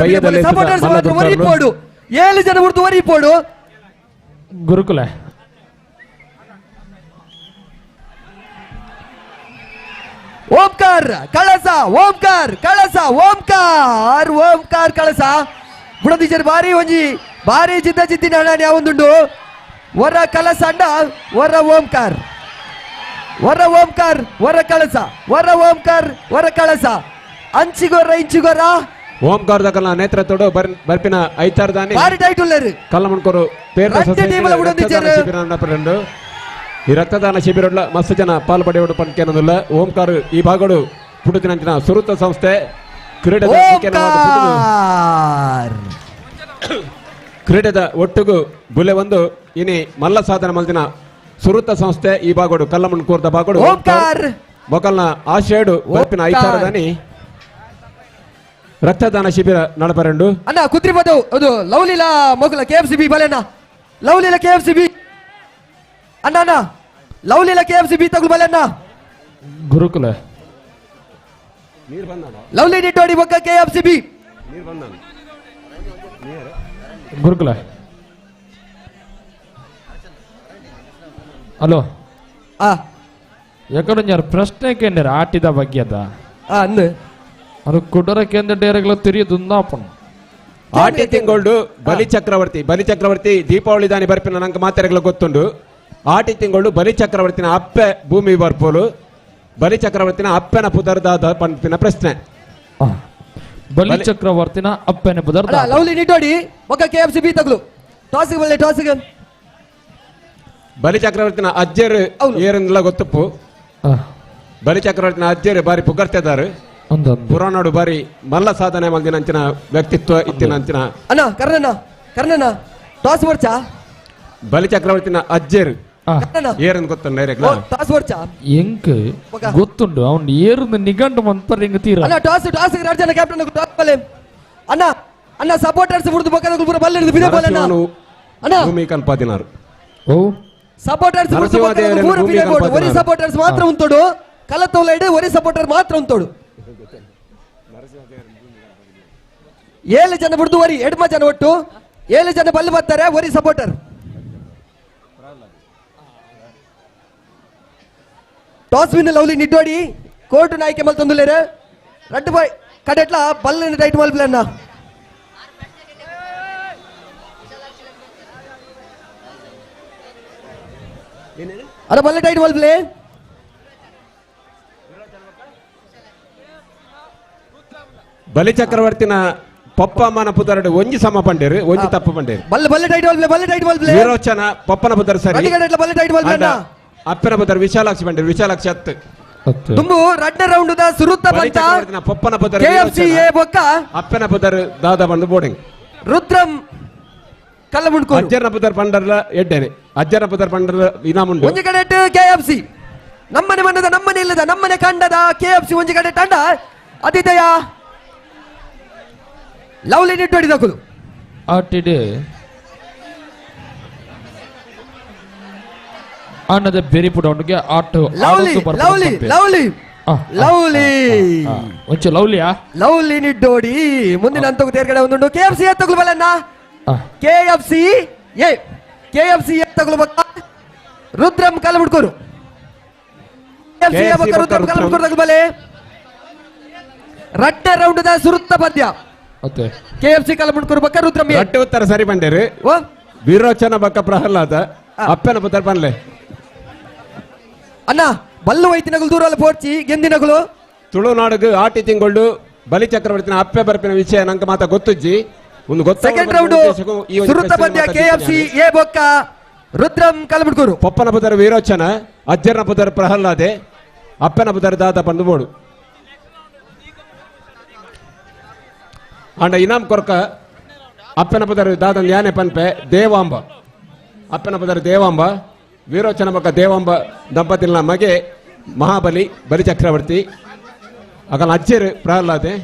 ಸಪೋರ್ಟರ್ಸ್ ಮಾತ್ರ ಒರಿ ಪೋಡು 7 ಜನ ಉರ್ದು ಒರಿ ಪೋಡು.
ಗುರುಕುಲ
ಓಂಕಾರ ಕಳಸ ಓಂಕಾರ ಕಳಸ ಓಂಕಾರ ಓಂಕಾರ ಕಳಸ ಬುಡದಿಜರ್ ಬಾರಿ ಒಂಜಿ ಬಾರಿ ಜಿದ್ದ ಜಿದ್ದಿನ ಅಣ್ಣ ಯಾವೊಂದುಂಡು ವರ ಕಳಸ ಅಂಡ ವರ ಓಂಕಾರ ವರ ಓಂಕಾರ ವರ ಕಳಸ ವರ ಓಂಕಾರ ವರ ಕಳಸ ಅಂಚಿಗೊರ ಇಂಚಿಗೊರ
ಓಂಕಾರದ ಕಲ್ಲ ನೇತೃತ್ವಡು ಬರ್ಪಿನ ಐತಾರದಾನಿ
ಬಾರಿ ಟೈಟ್ ಉಲ್ಲೇರು
ಕಲ್ಲಮಣ್ಕೂರು ಈ ರಕ್ತದಾನ ಶಿಬಿರ ಮಸ್ತ್ ಜನ ಪಾಲು ಪಡೆಯುವ ಪಂಕೇನೊಂದುಲ್ಲ. ಓಂಕಾರ ಈ ಭಾಗಡು ಪುಟ್ಟುತ್ತಿನಂಚಿನ ಸುರುತ ಸಂಸ್ಥೆ ಕ್ರೀಡೆದ ಕ್ರೀಡೆದ ಒಟ್ಟುಗು ಬುಲೆ ಒಂದು ಇನಿ ಮಲ್ಲ ಸಾಧನೆ ಮಲ್ದಿನ ಸುರುತ ಸಂಸ್ಥೆ ಈ ಭಾಗಡು ಕಲ್ಲಮಣ್ಕೂರ್ದ ಭಾಗಡು ಮೊಕಲ್ನ ಆಶಯಡು ಬರ್ಪಿನ ಐತಾರದಾನಿ ರಕ್ತದಾನ ಶಿಬಿರ ನಡಪರೆಂಡು.
ಅಣ್ಣ ಕುತ್ರಿಪದವು ಅದು ಲವ್ಲಿಲಾ ಮೊಗಲ K F C B ಬಲೆಣ್ಣ ಲವ್ಲಿಲಾ K F C B ಅಣ್ಣ ಅಣ್ಣ ಲವ್ಲಿಲಾ K F C B ತಗುಲು ಬಲೆಣ್ಣ
ಗುರುಕುಲ
ಲವ್ಲಿ ನಿಟ್ಟೋಡಿ ಬೊಕ್ಕ K F C B
ಗುರುಕುಲ. ಹಲೋ ಯಾಕಂದ್ರೆ ಪ್ರಶ್ನೆ ಕೇಂದ್ರ ಆಟಿದ ಬಗ್ಗೆ ಅದ ಅದು ಕುಡರ ಕೇಂದ್ರ ಡೇರೆಗಳ ತಿರಿಯದುಂದಾಪಣ
ಆಟಿ ತಿಂಗಳು ಬಲಿ ಚಕ್ರವರ್ತಿ ಬಲಿ ಚಕ್ರವರ್ತಿ ದೀಪಾವಳಿ ದಾನಿ ಬರ್ಪಿನ ನಂಗೆ ಮಾತೆರೆಗಳ ಗೊತ್ತುಂಡು. ಆಟಿ ತಿಂಗಳು ಬಲಿ ಚಕ್ರವರ್ತಿನ ಅಪ್ಪೆ ಭೂಮಿ ಬರ್ಪೋಲು ಬಲಿ ಚಕ್ರವರ್ತಿನ ಅಪ್ಪನ ಪುದರ್ದಾದ ಪಂಪಿನ ಪ್ರಶ್ನೆ.
ಬಲಿ ಚಕ್ರವರ್ತಿನ ಅಪ್ಪನ ಪುದರ್ದ
ಲವ್ಲಿ ನಿಟ್ಟೋಡಿ ಒಕ್ಕ K F C B ತಗಲು ಟಾಸಿಗೆ ಬಲ್ಲೆ ಟಾಸಿಗೆ
ಬಲಿ ಚಕ್ರವರ್ತಿನ ಅಜ್ಜರು ಏರೆಲ್ಲ ಗೊತ್ತಪ್ಪು. ಬಲಿ ಚಕ್ರವರ್ತಿನ ಅಜ್ಜರು ಬಾರಿ ಪುಗರ್ತಿದ್ದಾರೆ ಪುರಾಣಡು ಬಾರಿ ಮಲ್ಲ ಸಾಧನೆ ಮಂದಿನ ವ್ಯಕ್ತಿತ್ವ ಇತ್ತಿನ ಅಂಚಿನ
ಅಣ್ಣ ಕರ್ಣನ ಕರ್ಣನ ಟಾಸ್ ವರ್ಚಾ
ಬಲಿ ಚಕ್ರವರ್ತಿನ ಅಜ್ಜರು ಏರನ್ ಗೊತ್ತಲ್ಲ
ಟಾಸ್ ವರ್ಚಾ
ಎಂಕ್ ಗೊತ್ತುಂಡು ಅವನು ಏರುಂದು ನಿಗಂಟು ಮಂತರ ಎಂಗ್ ತೀರ
ಅಣ್ಣ ಟಾಸ್ ಟಾಸ್ ಎರಡು ಜನ ಕ್ಯಾಪ್ಟನ್ ಟಾಸ್ ಬಲ್ಲೆ ಅಣ್ಣ ಅಣ್ಣ ಸಪೋರ್ಟರ್ಸ್ ಬುರ್ದು ಬಕ್ಕದ ಪೂರ ಬಲ್ಲೆ ಹಿಡಿದು ಬಿದೆ ಬಲ್ಲೆ ಅಣ್ಣ ಅಣ್ಣ
ಭೂಮಿ ಕಲ್ಪಾದಿನಾರು
ಓ
ಸಪೋರ್ಟರ್ಸ್ ಬುರ್ದು ಬಕ್ಕದ ಪೂರ ಬಿದೆ ಬೋಡು ಒರಿ ಸಪೋರ್ಟರ್ಸ್ ಮಾತ್ರ ಉಂತೋಡು ಕಲತೋಲ ಇಡು ಒರಿ ಸಪೋರ್ಟರ್ ಮಾತ್ರ ಉಂತೋಡು 7 ಜನ ಬುರ್ದು ಒರಿ ಎಡ್ಮ ಜನ ಒಟ್ಟು 7 ಜನ ಬಲ್ಲೆ ಬರ್ತಾರೆ ಒರಿ supporter toss win lovely Niddodi court ನಾಯ್ಕೆ ಮಲ್ತೊಂದುಲ್ಲೇರು ರಡ್ಡು ಬಾಯ್ ಕಡೆಟ್ಲ ಬಲ್ಲೆ ಟೈಟ್ ಮಲ್ಪಲೆನ್ನ ಅರೆ ಬಲ್ಲೆ ಟೈಟ್ ಮಲ್ಪಲೆ
ಬಲಿ ಚಕ್ರವರ್ತಿನ ಪಪ್ಪ ಅಮ್ಮನ ಪುದರಡು ಒಂಜಿ ಸಮ ಪಂಡೇರು ಒಂಜಿ ತಪ್ಪು ಪಂಡೇರು
ಬಲ್ಲೆ ಬಲ್ಲೆ ಟೈಟ್ ಮಲ್ಪಲೆ ಬಲ್ಲೆ ಟೈಟ್ ಮಲ್ಪಲೆ
ವೀರೋಚನ ಪಪ್ಪನ ಪುದರ್ ಸರಿ
ಕಡೆಟ್ಲ ಬಲ್ಲೆ ಟೈಟ್ ಮಲ್ಪಲೆ
ಅಪ್ಪನ ಪುದರ್ ವಿಶಾಲಾಕ್ಷಿ ಪಂಡೇರು ವಿಶಾಲಾಕ್ಷಿ ಹತ್ತು
ತುಂಬು ರಡ್ಡ ರೌಂಡ್ the ಸುರುತ್ತ ಬಂತ
ಪಪ್ಪನ ಪುದರ್
ಕೆಎಫ್ಸಿ ಎ ಬೊಕ್ಕ
ಅಪ್ಪನ ಪುದರ್ ದಾದಾ ಬಂದು ಬೋರ್ಡಿಂಗ್
ರುದ್ರಂ ಕಲ್ಲಮುಂಡ್ಕೂರು
ಅಜ್ಜನ ಪುದರ್ ಪಂಡರ್ಲ ಎಡ್ಡೇನೆ ಅಜ್ಜನ ಪುದರ್ ಪಂಡರ್ಲ ಇನಾಮುಂಡು
ಒಂಜಿ ಕಡೆ ಕೆಎಫ್ಸಿ ನಮ್ಮನೆ ಮನ್ನದ ನಮ್ಮನೆ ಇಲ್ಲದ ನಮ್ಮನೆ ಕಂಡದ ಕೆಎಫ್ಸಿ ಒಂಜಿ ಕಡೆ ತಂಡ ಅತಿಥೇಯ ಲವ್ಲಿ ನಿಟ್ಟೋಡಿ ದಕುಲು
ಆಟಿಡೆ ಅನ್ನದ ಬೆರಿಪುಡವನಿಗೆ ಆಟ
lovely lovely lovely lovely
ಒಂಚು ಲವ್ಲಿಯಾ
ಲವ್ಲಿ ನಿಡ್ಡೋಡಿ ಮುಂದಿನ ಹಂತಕ್ಕೆ ತೇರ್ಗಡೆ ಒಂದುಂಡು ಕೆಎಫ್ಸಿ ಎತ್ತಗುಲು ಬಲನ್ನ KFC A KFC ಎತ್ತಗುಲು ಬಕ್ಕ ರುದ್ರಂ ಕಲಬುಡ್ಕೂರು ಕೆಎಫ್ಸಿ ಎ ಬಕ್ಕ ರುದ್ರಂ ಕಲಬುಡ್ಕೂರು ತಗುಲು ಬಲೆ ರಡ್ಡ ರೌಂಡ್ the ಸುರುತ್ತ ಪದ್ಯ ಕೆಎಫ್ಸಿ ಕಲಬುಡ್ಕೂರು ಬಕ್ಕ ರುದ್ರಂ ಎ
ರಡ್ಡ ಉತ್ತರ ಸರಿ ಬಂಡೇರು ವೀರೋಚನ ಬಕ್ಕ ಪ್ರಹ್ಲಾದ ಅಪ್ಪನ ಪುತ್ರ ಪನ್ಲೆ
ಅಣ್ಣ ಬಲ್ಲು ವೈತಿನಗುಲು ದೂರಲ್ಲ ಪೋರ್ಚಿ ಗೆಂದಿನಗುಲು
ತುಳುನಾಡುಗು ಆಟಿ ತಿಂಗಳು ಬಲಿ ಚಕ್ರವರ್ತಿನ ಅಪ್ಪೆ ಬರ್ಪಿನ ವಿಷಯ ನಂಗೆ ಮಾತ ಗೊತ್ತುಜ್ಜಿ ಒಂದು ಗೊತ್ತ
ಸೆಕೆಂಡ್ ರೌಂಡ್ ಸುರುತ ಪಂದ್ಯ ಕೆಎಫ್ಸಿ ಎ ಬೊಕ್ಕ ರುದ್ರಂ ಕಲಮುಡ್ಕೂರು.
ಪೊಪ್ಪನ ಪುದರ್ ವೀರೋಚನ, ಅಜ್ಜರ್ನ ಪುದರ್ ಪ್ರಹ್ಲಾದೆ, ಅಪ್ಪನ ಪುದರ್ ದಾದ ಬಂದು ಬೋಡು. ಅಂಡ ಇನಾಮ್ ಕೊರ್ಕ ಅಪ್ಪನ ಪುದರ್ ದಾದ ಯಾನೆ ಪನ್ಪೆ ದೇವಾಂಬ, ಅಪ್ಪನ ಪುದರ್ ದೇವಾಂಬ, ವೀರೋಚನ ಬೊಕ್ಕ ದೇವಾಂಬ ದಂಪತಿನ ಮಗೆ ಮಹಾಬಲಿ ಬಲಿ ಚಕ್ರವರ್ತಿ, ಅಗಲ ಅಜ್ಜರು ಪ್ರಹ್ಲಾದೆ.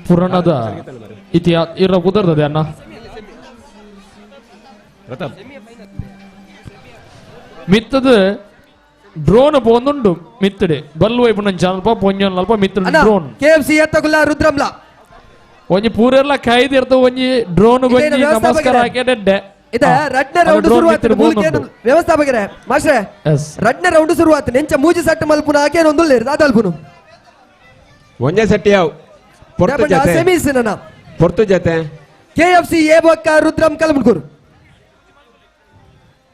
ಪುರಾಣದ ಇತಿಹಾಸ ಇರ ಉದರ್ದದೆ ಅಣ್ಣ ಮಿತ್ತದ ಡ್ರೋನ್ ಪೋಂದುಂಡು ಮಿತ್ತಡೆ ಬಲ್ಲು ವೈಪುನ ಅಲ್ಪ ಪೊಂಜೊನ್ ಅಲ್ಪ ಮಿತ್ತಡೆ ಡ್ರೋನ್
ಕೆಎಫ್ಸಿ ಎತ್ತಗುಲ ರುದ್ರಂಲ
ಒಂಜಿ ಪೂರೆಲ್ಲ ಖೈದಿ ಇರ್ತ ಒಂಜಿ ಡ್ರೋನ್ ಒಂಜಿ ನಮಸ್ಕಾರ ಹಾಕಿ
ಇದ ರಡ್ನ ರೌಂಡ್ ಶುರುವಾತು ವ್ಯವಸ್ಥಾಪಕರೇ ಮಾಸ್ಟ್ರೆ ರಡ್ನ ರೌಂಡ್ ಶುರುವಾತು ನೆಂಚ ಮೂಜಿ ಸೆಟ್ ಮಲ್ಪುನ ಹಾಕೇನು ಒಂದುಲ್ಲೇರು ದಾದಲ್ಪುನು
ಒಂಜೆ ಸೆಟ್ ಯಾವ ಪೊರ್ತು ಜತೆ
ಸೆಮೀಸ್ ನನ್ನ
ಪೊರ್ತು ಜತೆ
ಕೆಎಫ್ಸಿ ಎ ಬೊಕ್ಕ ರುದ್ರಂ ಕಲಮುಡ್ಕೂರು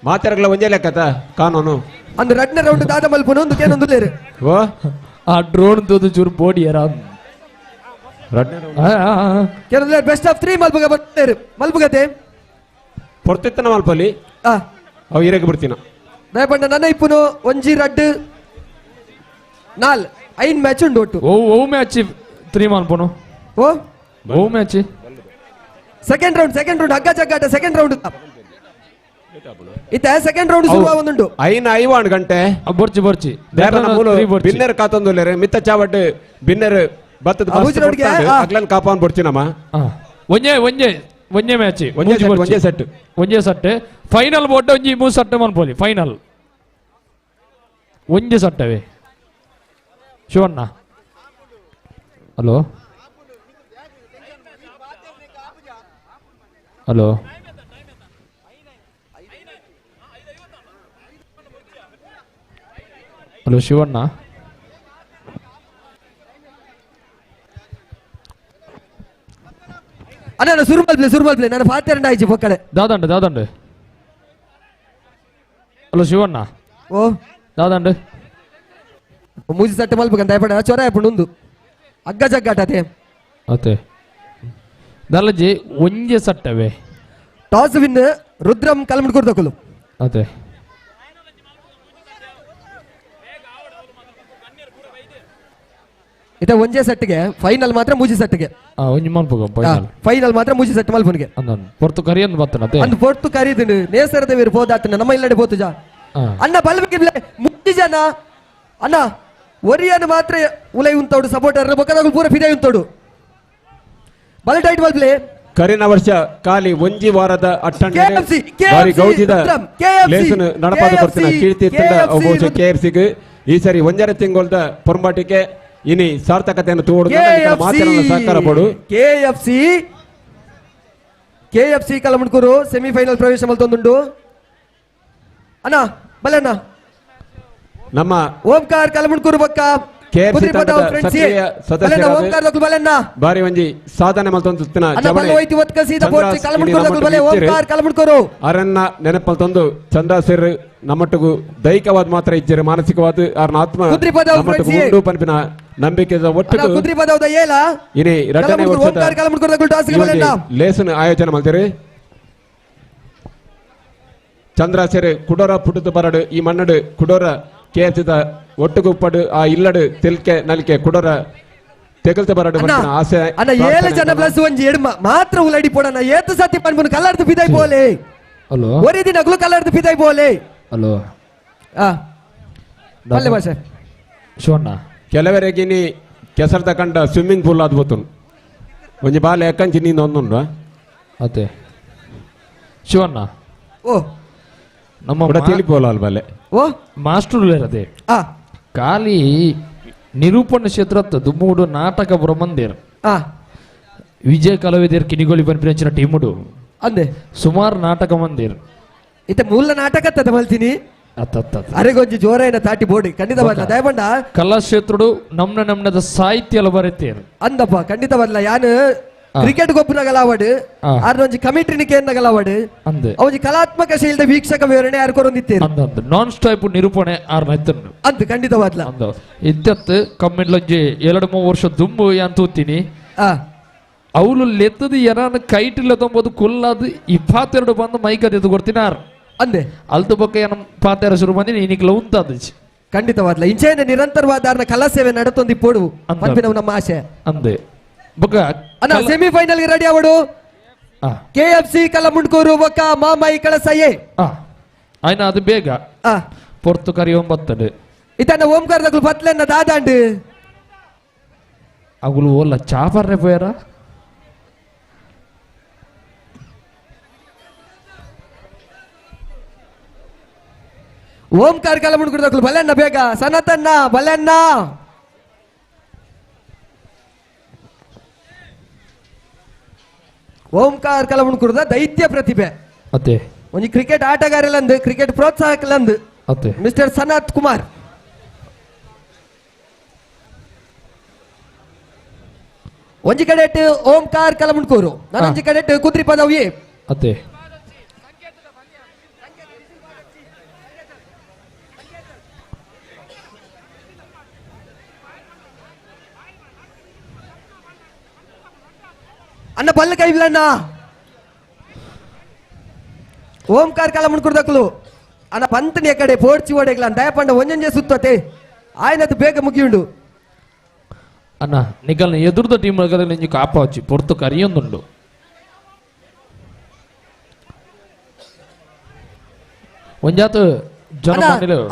ಮಾತಾಡಗ್ಲ ಒಂಜೆ ಲೆಕ್ಕತ ಕಾನೂನು
ಅಂದು ರಡ್ನ ರೌಂಡ್ ದಾದ ಮಲ್ಪುನ ಒಂದು ಕೇನೊಂದುಲ್ಲೇರು
ಓ
ಆ ಡ್ರೋನ್ ತೋದು ಚೂರು ಬೋಡಿ ಯಾರ
ರಡ್ನ
ಕೇನೊಂದುಲ್ಲೇರು ಬೆಸ್ಟ್ ಆಫ್ 3 ಮಲ್ಪುಗ ಬರ್ತಾರೆ ಮಲ್ಪುಗತೆ
ಪೊರ್ತಿತ್ತನ ಮಲ್ಪಲಿ ಅವು ಇರಕ್ಕೆ ಬಿಡ್ತೀನ
ದಯಪಂಡ ನನ್ನ ಇಪ್ಪುನು ಒಂಜಿ ರಡ್ಡು ನಾಲ್ ಐನ್ ಮ್ಯಾಚ್ ಉಂಡು ಒಟ್ಟು
ಓ ಓ ಮ್ಯಾಚ್ 3 ಮಲ್ಪುನು
ಓ
ಓ match
second round ಹಗ್ಗ ಜಗ್ಗಾಟ ಸೆಕೆಂಡ್ ರೌಂಡ್ ಇತ್ತ ಸೆಕೆಂಡ್ ರೌಂಡ್ ಶುರು ಒಂದುಂಡು
ಐನ ಐವಾಣ್ ಗಂಟೆ
ಬೊರ್ಚಿ ಬೊರ್ಚಿ
ದೇವನ ಮೂಲು ಬಿನ್ನೆರ್ ಕಾತೊಂದುಲ್ಲೇರೆ ಮಿತ್ತ ಚಾವಟ್ ಬಿನ್ನೆರ್ ಬತ್ತದ ಅಗ್ಲನ್ ಕಾಪಾನ್ ಬೊರ್ಚಿನಮ್ಮ.
ಒಂಜೆ ಒಂಜೆ ಒಂಜೆ ಮ್ಯಾಚ್
ಒಂಜೆ ಸೆಟ್
ಒಂಜೆ set final board ಒಂಜಿ ಮೂರು ಸೆಟ್ ಮನ್ಪೋಲಿ ಫೈನಲ್ ಒಂಜೆ ಸೆಟ್ಟವೇ Shivanna. Hello hello hello Shivanna
ಅಣ್ಣ ಸುರುಮಲ್ಪ್ಲೆ ನಾನು ಫಾತಿಯರ್ ಆಯ್ತು ಪಕ್ಕಡೆ
ದಾದಂಡು ದಾದಂಡು. ಹಲೋ ಶಿವಣ್ಣ
ಓ
ದಾದಂಡು
ಮೂಜಿ ಸಟ್ಟೆ ಮಲ್ಪಕಂತ ದಯಪಡ ಚೊರ ಆಯ್ಪುಂಡು ಉಂದು ಅಗ್ಗ ಜಗ್ಗಾಟ ಅತೆ
ಅತೆ ದಲಜಿ ಒಂಜೆ ಸಟ್ಟವೇ
ಟಾಸ್ ವಿನ್ ರುದ್ರಂ ಕಲಮುಡ್ಕೂರು ತಕೊಲು
ಅತೆ
ಇತ ಒಂಜೆ ಸೆಟ್ಗೆ ಫೈನಲ್ ಮಾತ್ರ ಮೂಜಿ ಸೆಟ್ಗೆ
ಒಂಜಿ ಮಲ್ಪುಗ ಫೈನಲ್
ಫೈನಲ್ ಮಾತ್ರ ಮೂಜಿ ಸೆಟ್ ಮಲ್ಪುನಿಗೆ
ಅಂದನ್ ಪೊರ್ತು ಕರಿಯಂದು ಬತ್ತನತೆ
ಅಂದ್ ಪೊರ್ತು ಕರಿದಿಂಡು ನೇಸರದ ವೀರ್ ಪೋದಾತನ ನಮ್ಮ ಇಲ್ಲಡೆ ಪೋತುಜ ಅಣ್ಣ ಬಲ್ಬಿಗೆ ಮೂಜಿ ಜನ ಅಣ್ಣ ಒರಿಯನ್ ಮಾತ್ರ ಉಲೈ ಉಂತೋಡು ಸಪೋರ್ಟರ್ ಬೊಕ್ಕದಗುಲು ಪೂರ ಫಿದೈ ಉಂತೋಡು ಬಲ್ ಟೈಟ್ ಬಲ್ಪ್ಲೆ
ಕರಿನ ವರ್ಷ ಖಾಲಿ ಒಂಜಿ ವಾರದ ಅಟ್ಟಣೆ ಬಾರಿ ಗೌಜಿದ ಲೇಸನ್ ನಡಪಾದ ಕೊರ್ತಿನ ಕೀರ್ತಿ ತಂಡ ಬಹುಶಃ ಕೆಎಫ್ಸಿಗೆ ಈ ಸರಿ ಒಂಜರೆ ತಿಂಗೊಳ್ದ ಪೊರ್ಂಬಾಟಿಕೆ ಇನಿ ಸಾರ್ಥಕತೆಯನ್ನು ತೋಡು ಮಾತಿನ ಸಹಕಾರ ಪಡು.
KFC KFC Kalamudkur semifinal ಪ್ರವೇಶ ಮಲ್ತೊಂದುಂಡು ಅಣ್ಣ ಬಲೆ ಅಣ್ಣ
ನಮ್ಮ
ಓಂಕಾರ್ ಕಲಮುಡ್ಕೂರು ಬೊಕ್ಕ
ಕೆಎಫ್ಸಿ ತಂಡದ ಸಕ್ರಿಯ ಸದಸ್ಯರಾದ ಬಾರಿ ಒಂಜಿ ಸಾಧನೆ ಮಲ್ತೊಂದುತ್ತಿನ ಅರನ್ನ ನೆನಪಲ್ತೊಂದು ಚಂದ್ರಸೇರ್ ನಮ್ಮಟ್ಟಿಗೂ ದೈಹಿಕವಾದ ಮಾತ್ರ ಇಜ್ಜರು ಮಾನಸಿಕವಾದ ಆರ್ನ ಆತ್ಮ ನಮ್ಮಟ್ಟಿಗೂ ಉಂಡು ಪನ್ಪಿನ ನಂಬಿಕೆದ ಒಟ್ಟಿಗೂ ಇನಿ ರಡ್ಡನೇ ವರ್ಷದ ಲೇಸನ್ ಆಯೋಜನೆ ಮಲ್ತಿರಿ. ಚಂದ್ರಸೇರ್ ಕುಡೋರ ಪುಟ್ಟದ ಬರಡು ಈ ಮನ್ನಡು ಕುಡೋರ ಕೆಎಫ್ಸಿದ ಒಟ್ಟುಗುಪ್ಪಡು ಆ ಇಲ್ಲಡು ತಿಲ್ಕೆ ನಲಿಕೆ ಕುಡೋರ ತೆಗಲ್ತೆ ಬರಡು ಆಸೆ
ಅಣ್ಣ ಏಳು ಜನ ಪ್ಲಸ್ ಒಂಜಿ ಎಡ್ಮ ಮಾತ್ರ ಉಲಡಿ ಪೋಡಣ್ಣ ಏತು ಸತಿ ಪನ್ಪುನು ಕಲ್ಲರ್ದು ಪಿದೈ ಪೋಲೆ
ಹಲೋ
ಒರಿ ದಿನ ಅಗ್ಲು ಕಲ್ಲರ್ದು ಪಿದೈ ಪೋಲೆ
ಹಲೋ
ಆ ಬಲ್ಲೆ ಭಾಷೆ
ಶಿವಣ್ಣ
ಕೆಲವರೆಗೆ ನೀ ಕೆಸರ್ದ ಕಂಡ ಸ್ವಿಮ್ಮಿಂಗ್ ಪೂಲ್ ಅದು ಬೋತುನು ಒಂಜಿ ಬಾಲೆ ಎಕ್ಕಂಚಿ ನೀನು ಒಂದುಂಡು
ಅದೇ ಶಿವಣ್ಣ
ಓ
ನಮ್ಮ
ತಿಳಿಪೋಲ ಅಲ್ ಬಾಲೆ
ಓ
ಮಾಸ್ಟರ್ ಅದೇ ಖಾಲಿ ನಿರೂಪಣ ಕ್ಷೇತ್ರ ದುಮ್ಮೂಡು ನಾಟಕ ಬುರಮಂದಿರ್ ವಿಜಯ ಕಲಾವಿದರ್ ಕಿನಿಗೋಳಿ ಪನ್ಪಿನಂಚಿನ ಟೀಮುಡು
ಅಂದೆ
ಸುಮಾರು ನಾಟಕ ಮಂದಿರ್
ಇತ್ತ ಮೂಲ ನಾಟಕ ತದ ಮಲ್ತೀನಿ ಅರೆಗೊಂಜಿ ಜೋರಾಯಿನ ತಾಟಿ ಬೋಡಿ ಖಂಡಿತ ಬರಲ್ಲ ದಯಪಂಡ
ಕಲಾಕ್ಷೇತ್ರುಡು ನಮ್ನ ನಮ್ನದ ಸಾಹಿತ್ಯ ಎಲ್ಲ ಬರೀತೇನೆ
ಅಂದಪ್ಪ ಖಂಡಿತ ಬರಲ್ಲ ಯಾನು Cricket ಗೊಬ್ಬರಗಲ award ಆರ್ನೊಂಜಿ ಕಮಿಟಿನ ಕೇಂದ್ರಗಲ ಅವಾರ್ಡ್
ಅಂದೆ
ಅವಜಿ ಕಲಾತ್ಮಕ ಶೈಲಿದ ವೀಕ್ಷಕ ವಿವರಣೆ ಯಾರು ಕೊರೊಂದಿತ್ತೇರು
ಅಂದಂದು ನಾನ್ ಸ್ಟಾಪ್ ನಿರೂಪಣೆ ಆರ್ನ ಇತ್ತನ್ನು
ಅಂದು ಖಂಡಿತವಾದ್ಲ
ಅಂದ ಇದ್ದತ್ತು ಕಮ್ಮಿಡ್ಲೊಂಜಿ 2-3 ವರ್ಷ ದುಂಬು ಯಾನ್ ತೂತೀನಿ ಅವಳು ಲೆತ್ತದ ಎರಾನ ಕೈಟಿಲ್ಲ ತೊಂಬೋದು ಕುಲ್ಲಾದ 22 ಬಂದು ಮೈಕ್ ಅದು ಕೊಡ್ತೀನಿ ಆರ್
ಅಂದೆ
ಅಲ್ತು ಬೊಕ್ಕ ಏನ ಪಾತೆರ ಶುರು ಬಂದಿನಿ ಇನ್ನಿಕ್ಲ ಉಂತಾದಚಿ
ಖಂಡಿತವಾದ್ಲ ಇಂಚೇನೆ ನಿರಂತರವಾದ ಆರ್ನ ಕಲಾ ಸೇವೆ ನಡತೊಂದು ಇಪ್ಪೋಡು ಪನ್ಪಿನವು ನಮ್ಮ ಆಶೆ
ಅಂದೆ ಬೊಕ್ಕ
ಅಣ್ಣ ಸೆಮಿಫೈನಲ್ ಗೆ ready ಅವಡು K F C Kalamundkur ಬೊಕ್ಕ ಮಾಮಾಯಿ ಕಳಸಯ್ಯೆ
ಆಯ್ನ ಅದು ಬೇಗ ಪೊರ್ತು ಕರಿ ಒಂಬತ್ತಡು
ಇತನ್ನ ಓಂಕಾರ ದಗ್ಲು ಬತ್ಲೆನ್ನ ದಾದಾಂಡು
ಅಗುಲು ಓಲ್ಲ ಚಾಪರ್ನೆ ಪೋಯರ
ಓಂಕಾರ ಕಲಮುಂಡ್ಕೂರು ದಗ್ಲು ಬಲೆನ್ನ ಬೇಗ ಸನಾತನ್ನ ಬಲೆನ್ನ ಓಂಕಾರ ಕಲಮುಂಡ್ಕೂರ್ದ ದೈತ್ಯ ಪ್ರತಿಭೆ
ಅತ್ತೆ
ಒಂಜಿ ಕ್ರಿಕೆಟ್ ಆಟಗಾರಲಂದು ಕ್ರಿಕೆಟ್ ಪ್ರೋತ್ಸಾಹಕಲಂದು
ಅತ್ತೆ
ಮಿಸ್ಟರ್ ಸನತ್ ಕುಮಾರ್ ಒಂಜಿ ಕಡೆಟ್ ಓಂಕಾರ ಕಲಮುಂಡ್ಕೂರು ನಾನೊಂಜಿ ಕಡೆಟ್ ಕುದ್ರಿ ಪದವಿ
ಅತ್ತೆ
ಅಣ್ಣ ಬಲ್ಲ ಕೈಬಿಲಣ್ಣ ಓಂಕಾರ ಕಲಮುಂಡ್ಕೂರು ದಕ್ಕಲು ಅಣ್ಣ ಪಂತನಿಯ ಕಡೆ ಪೋಡ್ಚಿ ಓಡೆಗ್ಲ ದಯಪಂಡ ಒಂಜೊಂಜೆ ಸುತ್ತತೆ ಆಯ್ನದು ಬೇಗ ಮುಗಿಯುಂಡು
ಅಣ್ಣ ನಿಗಲ್ನ ಎದುರ್ದ ಟೀಮ್ ನಿಂಜಿ ಕಾಪಾಚಿ ಪೊರ್ತು ಕರಿಯೊಂದುಂಡು ಒಂಜಾತ ಜನ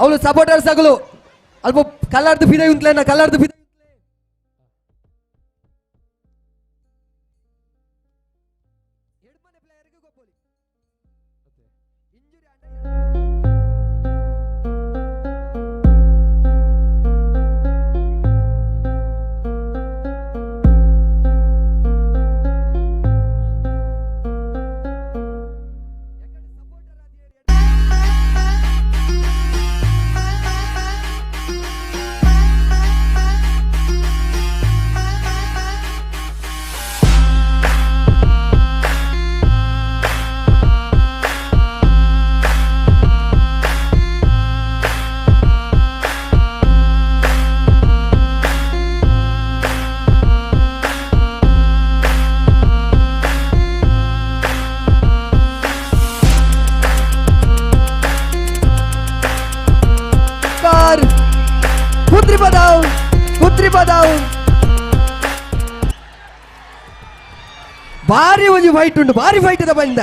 ಅವಳು ಸಪೋರ್ಟರ್ಸ್ ಆಗಲು ಅಲ್ಪ ಕಲರ್ದು ಫಿದೆ ಉಂಟ್ಲೇನ ಕಲರ್ದು ಫಿದೆ ಭಾರಿ ಒಂಜಿ ಫೈಟ್ ಉಂಟು ಭಾರಿ ಫೈಟ್ ಇದೆ ಬಂದ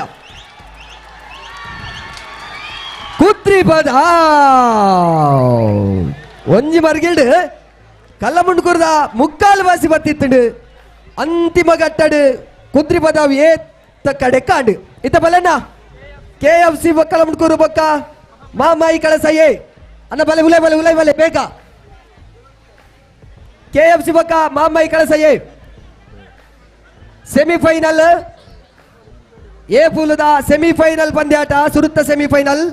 ಕುತ್ರಿ ಪದ ಒಂಜಿ ಮರ್ಗಿಲ್ಡ್ ಕಲ್ಲಮುಂಡ್ಕುರ್ದ ಮುಕ್ಕಾಲು ವಾಸಿ ಬತ್ತಿತ್ತುಂಡು ಅಂತಿಮ ಘಟ್ಟಡು ಕುದ್ರಿ ಪದಾವ್ ಏತ ಕಡೆ ಕಾಂಡು ಇತ್ತ ಬಲಣ್ಣ K F C ಬೊಕ್ಕ ಕಲ್ಲಮುಂಡ್ಕೂರು ಬೊಕ್ಕ ಮಾಮಾಯಿ ಕಳಸಯ್ಯೆ ಅನ್ನ ಬಲೆ ಉಲೈ ಬಲೆ ಉಲೈ ಬಲೆ ಬೇಗ K F C ಬೊಕ್ಕ ಮಾಮಾಯಿ ಕಳಸಯ್ಯೆ ಸೆಮಿಫೈನಲ್ ಎ ಪೂಲದ ಸೆಮಿಫೈನಲ್ ಪಂದ್ಯಾಟ ಸುರುತ್ತ ಸೆಮಿಫೈನಲ್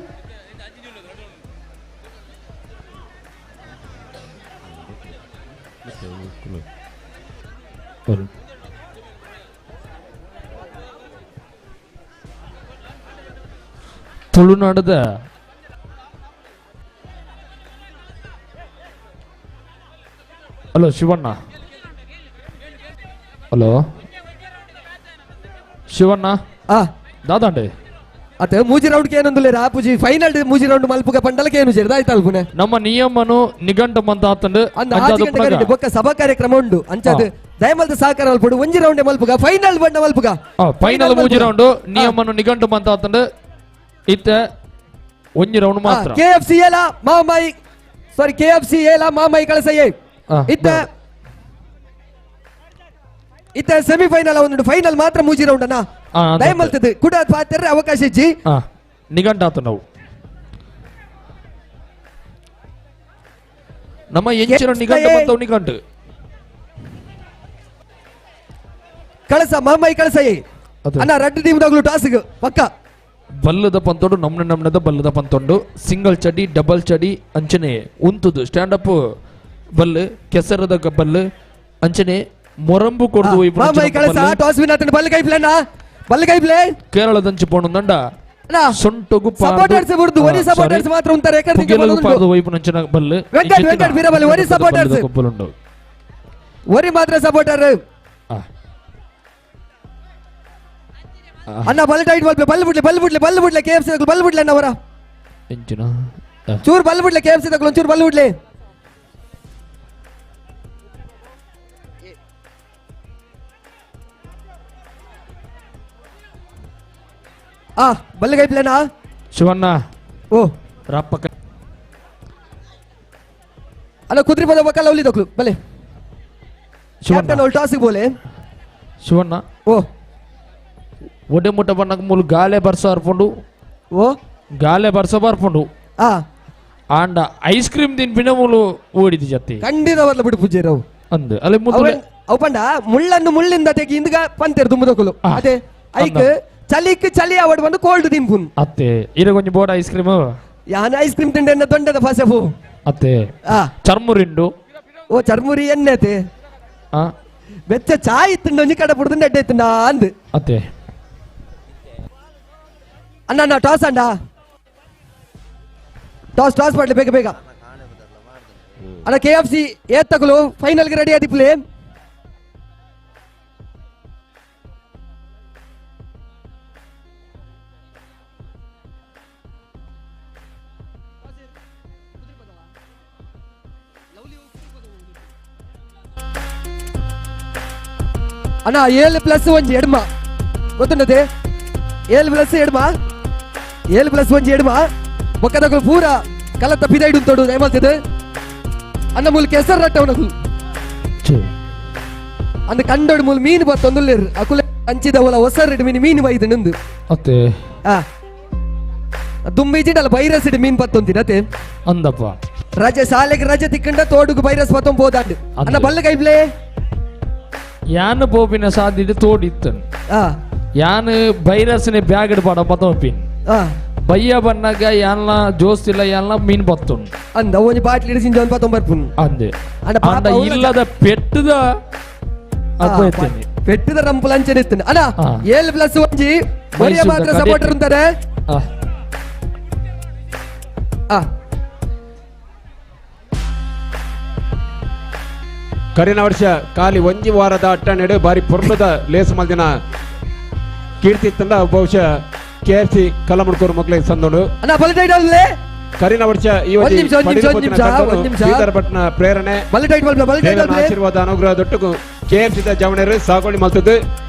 ತುಳುನಾಡದ ಹಲೋ ಶಿವಣ್ಣ ಹಲೋ ಶಿವಣ್ಣ ದಾದಾಂಡೆ
ಅತ್ತೆ ಮೂಜಿ ರೌಂಡ್ ಏನೊಂದುಲ್ಲೆ ರಾಪುಜಿ ಫೈನಲ್ ಮೂಜಿ ರೌಂಡ್ ಮಲ್ಪುಗ ಪಂಡಲಕ್ಕೆ ಏನು ಸೇರಿದ ಆಯ್ತು ಅಲ್ಪುನೆ
ನಮ್ಮ ನಿಯಮನು ನಿಘಂಟು ಮಂತ ಆತಂಡು
ಅಂದ ಆಜಿ ಗಂಟೆ ಕರೀಡು ಬೊಕ್ಕ ಸಭಾ ಕಾರ್ಯಕ್ರಮ ಉಂಡು ಅಂಚಾದ ದಯಮಲ್ದ ಸಹಕಾರ ಅಲ್ಪುಡು ಒಂಜಿ ರೌಂಡ್ ಮಲ್ಪುಗ ಫೈನಲ್ ಬಂಡ ಮಲ್ಪುಗ
ಫೈನಲ್ ಮೂಜಿ ರೌಂಡ್ ನಿಯಮನು ನಿಘಂಟು ಮಂತ ಆತಂಡು ಇತ್ತ ಒಂಜಿ ರೌಂಡ್ ಮಾತ್ರ
K F C ಏಲ ಮಾಮಾಯಿ ಸಾರಿ K F C ಏಲ ಮಾಮಾಯಿ ಕಳಸಯ್ಯ ಇತ್ತ ಇತ್ತ ಸೆಮಿಫೈನಲ್ ಒಂದು ಫೈನಲ್ ಮಾತ್ರ ಮೂಜಿ ರೌಂಡ್ ಅನ್ನ ದಯಮಲ್ತದೆ ಕೂಡ ಪಾತ್ರ ಅವಕಾಶ ಇಜ್ಜಿ
ನಿಘಂಟಾತು ನಾವು ನಮ್ಮ ಎಂಚಿನ ನಿಘಂಟು ಬಂತವು ನಿಘಂಟು
ಕಳಸ ಮಾಮಾಯಿ ಕಳಸಯ್ಯ ಅಣ್ಣ ರಡ್ಡು ಟೀಮ್ ಟಾಸ್ಗ್ ಪಕ್ಕ
ಬಲ್ಲದ ಪಂತೊಡು ನಮ್ನ ನಮ್ನದ ಬಲ್ಲದ ಪಂತೊಂಡು ಸಿಂಗಲ್ ಚಡಿ ಡಬಲ್ ಚಡಿ ಅಂಚನೆ ಉಂತುದು ಸ್ಟ್ಯಾಂಡ್ ಅಪ್ ಬಲ್ಲು ಕೆಸರದ ಬಲ್ಲು ಅಂಚನೆ ಮೊರಂಬು ಕೊಡ್ದು
ಮಾಮೈ ಕಳಸ ಟಾಸ್ ವಿನ್ ಆತನ ಬಲ್ಲು ಕೈಪ್ಲೇನಾ ಬಲ್ಲು ಕೈಪ್ಲೇ
ಕೇರಳದಂಚಿ ಪೋಣುಂದಂಡ ಸೊಂಟೊಗು
ಸಪೋರ್ಟರ್ಸ್ ಬುರ್ದು ಒರಿ ಸಪೋರ್ಟರ್ಸ್ ಮಾತ್ರ ಉಂತಾರೆ
ಪುಗೆಲಗು ಪಾರ್ದು ವೈಪುನಂಚಿನ ಬಲ್ಲು
ವೆಂಕಟ್ ವೆಂಕಟ್ ವೀರಬಲ್ಲಿ ಒರಿ ಸಪೋರ್ಟರ್ಸ್
ಕೊಬ್ಬಲುಂಡು
ಒರಿ ಮಾತ್ರ ಸಪೋರ್ಟರ್ ಅಣ್ಣ ಬಲ್ ಟೈಟ್ ಬಲ್ ಬಲ್ ಬಿಡ್ಲಿ ಬಲ್ ಬಿಡ್ಲಿ ಬಲ್ ಬಿಡ್ಲಿ ಕೆಎಫ್ಸಿ ತಗೊಳ್ಳಿ ಬಲ್ ಬಿಡ್ಲಿ ಅಣ್ಣ ಅವರ
ಎಂಚಿನ
ಚೂರು ಬಲ್ ಬಿಡ್ಲಿ ಕೆಎಫ್ಸಿ ತಗೊಳ್ಳಿ ಚೂರು ಬಲ್ ಬಿಡ್ಲಿ ಆ ಬಲ್ಲು ಕೈಪ್ಲೇನಾ
ಶಿವಣ್ಣ
ಓ
ರಪ್ಪಕ
ಅಲ್ಲ ಕುದ್ರಿ ಬದ ಬಕ್ಕಲ್ಲ ಅವಲಿ ತಗೊಳ್ಳು ಬಲೆ
ಶಿವಣ್ಣ
ಅವಳು ಟಾಸಿಗೆ ಬೋಲೆ
ಶಿವಣ್ಣ
ಓ
ಒಡೆ ಮುಟ್ಟ ಬಣ್ಣకు ಮೂಲು ಗಾಲೆ ಬರ್ಸ ಅರ್ಪುಂಡು
ಓ
ಗಾಲೆ ಬರ್ಸ ಬರ್ಪುಂಡು
ಆ
ಆಂಡ ಐಸ್ ಕ್ರೀಮ್ ತಿನ್ಪಿನ ಮೂಲು ಓಡಿది ಜತ್ತಿ
ಖಂಡಿತ ಬದಲ ಬಿಡು ಪೂಜೆರವು
ಅಂದು ಅಲ್ಲಿ ಮುದ್ದು
ಅವು ಪಂಡ ಮುಳ್ಳನ್ನು ಮುಳ್ಳಿಂದ ತೆಗಿ ಇಂದಗ ಪಂತೇರು ದುಂಬುದಕುಲು ಅದೇ ಐಕ್ ಚಲಿಕ್ ಚಲಿ ಅವಡ್ ಬಂದು ಕೋಲ್ಡ್ ತಿನ್ಪುನ್
ಅತ್ತೆ ಇರ ಕೊಂಚ board ice cream
ಯಾನ್ ಐಸ್ ಕ್ರೀಮ್ ತಿಂಡೆ ದೊಂಡದ ಫಸೆಫು
ಅತ್ತೆ
ಆ
ಚರ್ಮುರಿಂಡು
ಓ ಚರ್ಮುರಿ ಎಣ್ಣೆ
ಆ
ಬೆಚ್ಚ ಚಾಯ್ ತಿಂಡು ಒಂಜಿ ಕಡೆ ಪುಡ್ದು ಅಡ್ಡೆ ತಿಂಡ ಅಂದ್
ಅತ್ತೆ
ಅಣ್ಣ ಅಣ್ಣ ಟಾಸ್ ಅಣ್ಣ ಟಾಸ್ ಟಾಸ್ ಮಾಡಲಿ ಬೇಗ ಬೇಗ ಅಣ್ಣ K F C ಏತ್ ತಗೊಳ್ಳು ಫೈನಲ್ಗೆ ರೆಡಿ ಆದಿಪ್ಲೆ ಅಣ್ಣ 7 ಪ್ಲಸ್ 1 ಎಡ್ಮ ಗೊತ್ತುಂಡದೆ 7 ಪ್ಲಸ್ ಎಡ್ಮ 7 ಪ್ಲಸ್ 1 ಎಡ್ಮ ಬೊಕ್ಕದಗಳು ಪೂರ ಕಲತ್ತ ಪಿದೈಡು ತೋಡು ಏಮಲ್ತದೆ ಅಣ್ಣ ಮೂಲ ಕೆಸರು ರಟ್ಟವನಕು ಅಂದ ಕಂಡೋಡು ಮೂಲ ಮೀನು ಬತ್ತೊಂದುಲ್ಲೇರು ಅಕುಲೆ ಅಂಚಿದ ಒಲ ಹೊಸರಿಡು ಮೀನು ಮೀನು ಬೈದು ನಿಂದು
ಅತ್ತೆ
ಆ ದುಂಬಿಜಿಡಲ್ಲ ವೈರಸ್ ಇಡು ಮೀನು ಬತ್ತೊಂದಿನ ಅತ್ತೆ
ಅಂದಪ್ಪ
ರಜೆ ಶಾಲೆಗೆ ರಜೆ ತಿಕ್ಕಂಡ ತೋಡುಗು ವೈರಸ್ ಬತ್ತೊಂದು ಹೋದಾಂಡು ಅಣ್ಣ ಬಲ್ಲ ಕೈಪ್ಲೇ
ಯಾನ್ ಪೋಪಿನ ಸಾದಿಡು ತೋಡಿತ್ತನ್ ಯಾನ್ ಬೈರಸ್ನೆ ಬ್ಯಾಗ್ ಪಾಡ ಬತ್ತೊಂಪಿನ್ ಬಯ್ಯ ಬಣ್ಣಗ ಯಾನ್ಲ ಜೋಸ್ತಿಲ್ಲ ಯಾನ್ಲ ಮೀನ್ ಬತ್ತುನ್
ಅಂದ ಒಂಜಿ ಬಾಟ್ಲಿ ಇಡಿಸಿನ ಜೋನ್ ಪತ್ತೊಂಬ ಬರ್ಪುನ್
ಅಂದೆ ಅಂಡ ಇಲ್ಲದ ಪೆಟ್ಟದ ಅದ್ಭುತನೆ
ಪೆಟ್ಟದ ರಂಪುಲ ಅಂಚನೆ ಇತ್ತನೆ ಅಣ್ಣ 7 ಪ್ಲಸ್ 1 ಒರಿಯ ಮಾತ್ರ ಸಪೋರ್ಟರ್ ಅಂತಾರೆ ಆ
ಕರಿನ ವರ್ಷ ಖಾಲಿ ಒಂಜಿ ವಾರದ ಅಟ್ಟಣೆಡು ಬಾರಿ ಪೊರ್ಲದ ಲೇಸ್ ಮಲ್ದಿನ ಕೀರ್ತಿ ತಂಡ ಬಹುಶಃ K F C Kalamudkur ಮಕ್ಕಳಿಗೆ ಸಂದೋಡು ಕರಿನ ವರ್ಷ ಈ ಭಟ್ನ ಪ್ರೇರಣೆ ಆಶೀರ್ವಾದ ಅನುಗ್ರಹ ದೊಟ್ಟುಗು K F C ಜವಣರು ಸಾಗೋಳಿ ಮಲ್ತದ್ದು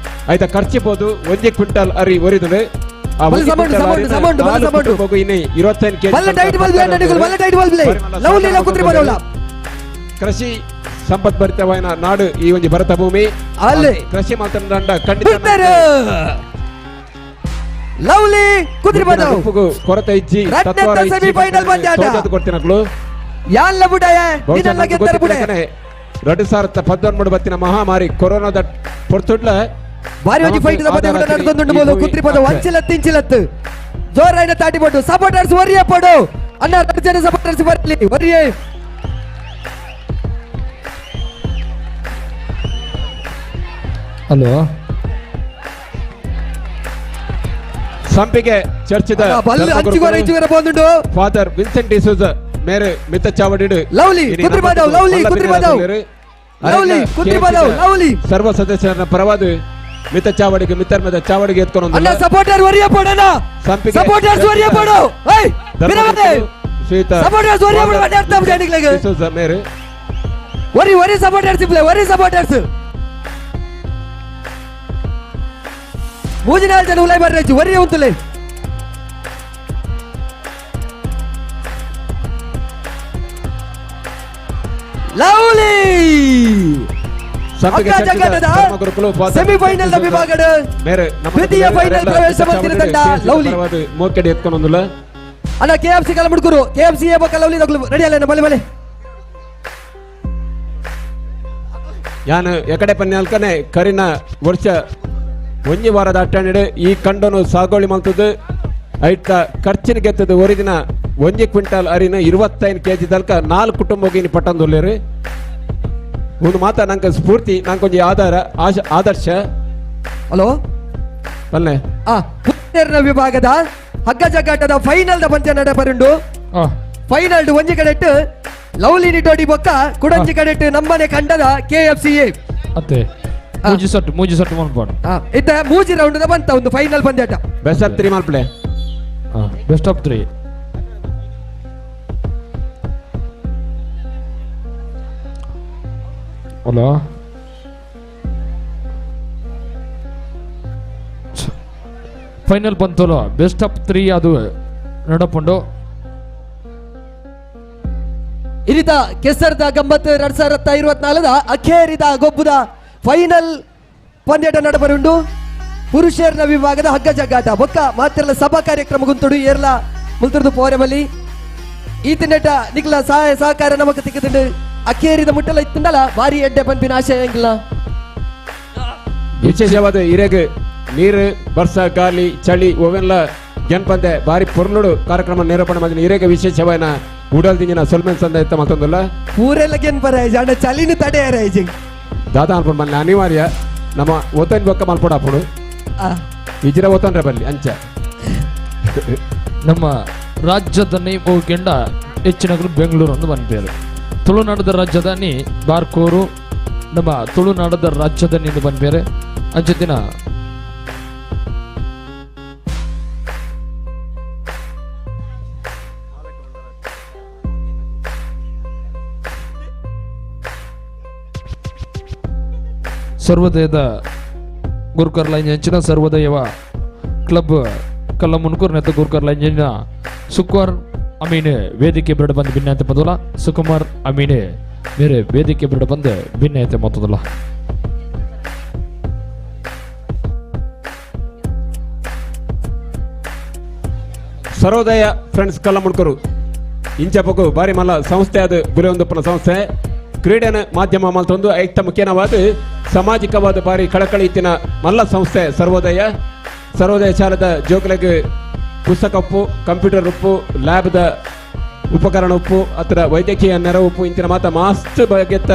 ಆಯ್ತಾ ಖರ್ಚು ಬೋದು ಒಂಜಿ ಕ್ವಿಂಟಲ್ ಅರಿ ಒರಿದುಡು ಇನ್ನು 25 ಕೆಜಿ ಕೃಷಿ ಸಂಪದ್ಭರಿತವಾದ ನಾಡು ಈ ಒಂದು ಭರತ ಭೂಮಿ
ಅಲ್ಲಿ
ಕೃಷಿ ಮಾತನಾಡ ಖಂಡಿತ
ಲವ್ಲಿ ಕುದ್ರಿ ಬದವು
ಕೊರತೆ ಇಜ್ಜಿ
ರತ್ನದ ಸೆಮಿಫೈನಲ್ ಪಂದ್ಯಾಟ
ಕೊಡ್ತಿನಕ್ಲು
ಯಾಲ್ಲ ಬುಡಯ ನಿನ್ನಲ್ಲ ಗೆದ್ದರ ಬುಡ
2019 ಬತ್ತಿನ ಮಹಾಮಾರಿ ಕೊರೋನಾದ ಪೊರ್ತುಡ್ಲ
ಬಾರಿ ಒಂಜಿ ಫೈಟ್ the ಪಂದ್ಯ ನಡೆದೊಂದುಂಡು ಬೋಲು ಕುದ್ರಿ ಬದವು ಅಂಚಿಲತ್ತು ಇಂಚಿಲತ್ತು ಜೋರಾಯಿನ ತಾಟಿ ಪಟ್ಟು ಸಪೋರ್ಟರ್ಸ್ ಒರಿಯ ಪಡು ಅಣ್ಣ ಎರಡು ಜನ ಸಪೋರ್ಟರ್ಸ್ ಬರಲಿ ಒರಿಯೇ
ಹಲೋ
ಸಂಪಿಗೆ ಚರ್ಚಿದ ಫಾದರ್ ವಿನ್ಸೆಂಟ್ ಡಿಸೋಜ ಮೇರೆ ಮಿತ್ತ ಚಾವಡಿಡು
ಲವ್ಲಿ ಕುದ್ರಿ ಬಾದವ್ ಲವ್ಲಿ ಕುದ್ರಿ ಬಾದವ್ ಲವ್ಲಿ ಕುದ್ರಿ ಬಾದವ್ ಲವ್ಲಿ
ಸರ್ವ ಸದಸ್ಯರ ಪರವಾದ ಮಿತ್ತ ಚಾವಡಿಗೆ ಮಿತ್ತರ್ ಮೆದ ಚಾವಡಿಗೆ ಎತ್ಕೊಂಡು
ಅಣ್ಣ ಸಪೋರ್ಟರ್ ವರಿಯ ಪಡೋಣ
ಸಂಪಿಗೆ
ಸಪೋರ್ಟರ್ಸ್ ವರಿಯ ಪಡೋ ಏಯ್ ಬಿರವದೆ
ಶ್ರೀತ
ಸಪೋರ್ಟರ್ಸ್ ವರಿಯ ಪಡೋ ಅರ್ಥ ಬಿಡನಿಗೆ
ಡಿಸೋಜ ಮೇರೆ
ವರಿ ವರಿ ಸಪೋರ್ಟರ್ಸ್ ಇಪ್ಲೆ ವರಿ ಸಪೋರ್ಟರ್ಸ್ ಮೂಜಿನಾಲ್ ಜನ ಉಲೈ ಬರ್ರಚ್ಚು ವರಿ ಉಂತುಲೆ ಲವ್ಲಿ ಸೆಮಿಫೈನಲ್ ವಿಭಾಗದ ದ್ವಿತೀಯ ಫೈನಲ್ ಪ್ರವೇಶ ಮಲ್ತಿನ ತಂಡ ಲವ್ಲಿ
ಮೋಕೆಡೆ ಎತ್ಕೊಂಡೊಂದುಲ್ಲ
ಅಣ್ಣ ಕೆಎಫ್ಸಿ ಕಲಮುಡ್ಕುರು ಕೆಎಫ್ಸಿ ಏ ಬೊಕ್ಕ ಲವ್ಲಿ ದಕ್ಲು ರೆಡಿ ಅಲ್ಲ ಬಲೆ ಬಲೆ
ಯಾನು ಎಕಡೆ ಪನ್ಯಾಲ್ಕನೆ ಕರಿನ ವರ್ಷ ಒಂಜಿ ವಾರದ ಅಟ್ಟಣಿಡು ಈ ಕಂಡನು ಸಾಗೋಳಿ ಮಲ್ತದ್ದು ಐತ ಖರ್ಚಿನ ಗೆತ್ತದು ಒರಿದಿನ ಒಂಜಿ ಕ್ವಿಂಟಲ್ ಅರಿನ 25 ಕೆಜಿ ತನಕ 4 ಕುಟುಂಬಗೆ ಇನಿ ಪಟ್ಟಂದುಲ್ಲೇರು. ಒಂದು ಮಾತ ನಂಗೆ ಸ್ಫೂರ್ತಿ, ನಂಗೊಂಜಿ ಆಧಾರ, ಆದರ್ಶ.
ಹಲೋ
ಬಲ್ಲೆ.
ಪುತ್ತೇರ್ನ ವಿಭಾಗದ ಹಗ್ಗ ಜಗ್ಗಾಟದ ಫೈನಲ್ the ಪಂದ್ಯ ನಡಪರುಂಡು. ಫೈನಲ್ ಒಂಜಿ ಕಡೆಟ್ ಲವ್ಲಿ ನಿಟೋಡಿ ಬೊಕ್ಕ ಕುಡಂಜಿ ಕಡೆಟ್ ನಮ್ಮನೆ ಕಂಡದ ಕೆಎಫ್ಸಿ ಎ.
ಅತ್ತೆ ಮೂಜಿ ಸೆಟ್ ಮನ್ಪಾಡು.
ಇತ್ತ ಮೂಜಿ ರೌಂಡ್ the ಬಂತ ಒಂದು ಫೈನಲ್ ಪಂದ್ಯಾಟ.
Best of 3 ಮಲ್ಪ್ಲೆ.
Best of 3. Hello final ಬಂತಲ್ಲ ಬೆಸ್ಟ್ ಆಫ್ 3 ಅದು ನಡಪುಂಡು.
ಇರಿತ ಕೆಸರ್ದ ಗಮ್ಮತ್ 2024 ಅಖೇರಿದ ಗೊಬ್ಬುದ ಫೈನಲ್ ಪಂದ್ಯಾಟ ನಡಪರುಂಡು. ಪುರುಷರ್ನ ವಿಭಾಗದ ಹಗ್ಗ ಜಗ್ಗಾಟ ಬೊಕ್ಕ ಮಾತ್ರಲ್ಲ ಸಭಾ ಕಾರ್ಯಕ್ರಮ ಗುಂತುಡು ಏರ್ಲ ಮುಲ್ತುರ್ದು ಪೋರೆಬಲಿ ಈತಿನೆಟ ನಿಕ್ಲ ಸಹಾಯ ಸಹಕಾರ ನಮಕ್ ತಿಕ್ಕುದುಂಡು. ಅಖೇರಿದ ಮುಟ್ಟಲ ಇತ್ತುಂಡಲ ಭಾರಿ ಎಡ್ಡೆ ಪನ್ಪಿನ ಆಶಯ ಎಂಗ್ಲ.
ವಿಶೇಷವಾದ ಇರೆಗ್ ನೀರು ಬರ್ಸ ಗಾಲಿ ಚಳಿ ಒವೆಲ್ಲ ಜನಪಂದೆ ಬಾರಿ ಪೊರ್ಲುಡು ಕಾರ್ಯಕ್ರಮ ನಿರೂಪಣೆ ಮಾಡಿದ ಇರೆಗ್ ವಿಶೇಷವಾದ ಉಡಲ್ ದಿಂಜಿನ ಸೊಲ್ಮೆನ್ ಸಂದ ಇತ್ತ ಮತ್ತೊಂದಲ್ಲ
ಪೂರೆಲ್ಲ ಗೆನ್ಪರ ಜಾಣ ಚಳಿನ ತಡೆಯರ ಐಜಿಂಗ್
ದಾದಾ ಅನ್ಕೊಂಡು ಮಲ್ಲೆ ಅನಿವಾರ್ಯ ನಮ್ಮ ಒತ್ತನ್ ಬೊಕ್ಕ ಮಲ್ಪೊಡ ಅಪ್ಪುಡು ಇಜ್ರ ಒತ್ತನ್ರೆ ಬಲ್ಲಿ ಅಂಚ.
ನಮ್ಮ ರಾಜ್ಯದನ್ನೇ ಹೋಗಿಂಡ ಹೆಚ್ಚಿನಗಲು ಬೆಂಗಳೂರು ಒಂದು ಬಂದ್ಪೇರು. ತುಳುನಾಡದ ರಾಜಧಾನಿ ಬಾರ್ಕೋರು ನಮ್ಮ ತುಳುನಾಡದ ರಾಜಧಾನಿ ಎಂದು ಬಂದ್ಪೇರೆ. ಅಂಚ ದಿನ ಸರ್ವೋದಯದ ಗುರುಕರ್ ಲೈನ್ ಅಂಚಿನ ಸರ್ವೋದಯವ ಕ್ಲಬ್ ಕಲ್ಲಮುನ್ಕೂರ್ ನೆತ್ತ ಗುರುಕರ್ ಲೈನ್ ಅಂಚಿನ ಸುಕುಮಾರ್ ಅಮೀನ್ ವೇದಿಕೆ ಬಿರಡು ಬಂದು ಭಿನ್ನತೆ ಬಂದಲ್ಲ. ಸುಕುಮಾರ್ ಅಮೀನ್ ಮೇರೆ ವೇದಿಕೆ ಬಿರಡು ಬಂದು ಭಿನ್ನತೆ ಮೊತ್ತದಲ್ಲ.
ಸರ್ವೋದಯ ಫ್ರೆಂಡ್ಸ್ ಕಲ್ಲಮುಣ್ಕೂರು ಇಂಚಪಗು ಬಾರಿ ಮಲ್ಲ ಸಂಸ್ಥೆ, ಅದು ಗುರಿಯೊಂದಪ್ಪನ ಸಂಸ್ಥೆ. ಕ್ರೀಡೆನ ಮಾಧ್ಯಮ ಮಲ್ತೊಂದು ಐಕ್ತ ಮುಖ್ಯನವಾದ ಸಾಮಾಜಿಕವಾದ ಬಾರಿ ಕಳಕಳಿ ಇತ್ತಿನ ಮಲ್ಲ ಸಂಸ್ಥೆ ಸರ್ವೋದಯ. ಸರ್ವೋದಯ ಶಾಲೆದ ಜೋಕುಲೆಗ್ ಪುಸ್ತಕ ಉಪ್ಪು, ಕಂಪ್ಯೂಟರ್ ಉಪ್ಪು, ಲ್ಯಾಬ್ದ ಉಪಕರಣ ಉಪ್ಪು, ಅತ್ರ ವೈದ್ಯಕೀಯ ನೆರವು ಉಪ್ಪು ಇಂತಿನ ಮಾತ ಮಸ್ತ್ ಬಗೆತ್ತ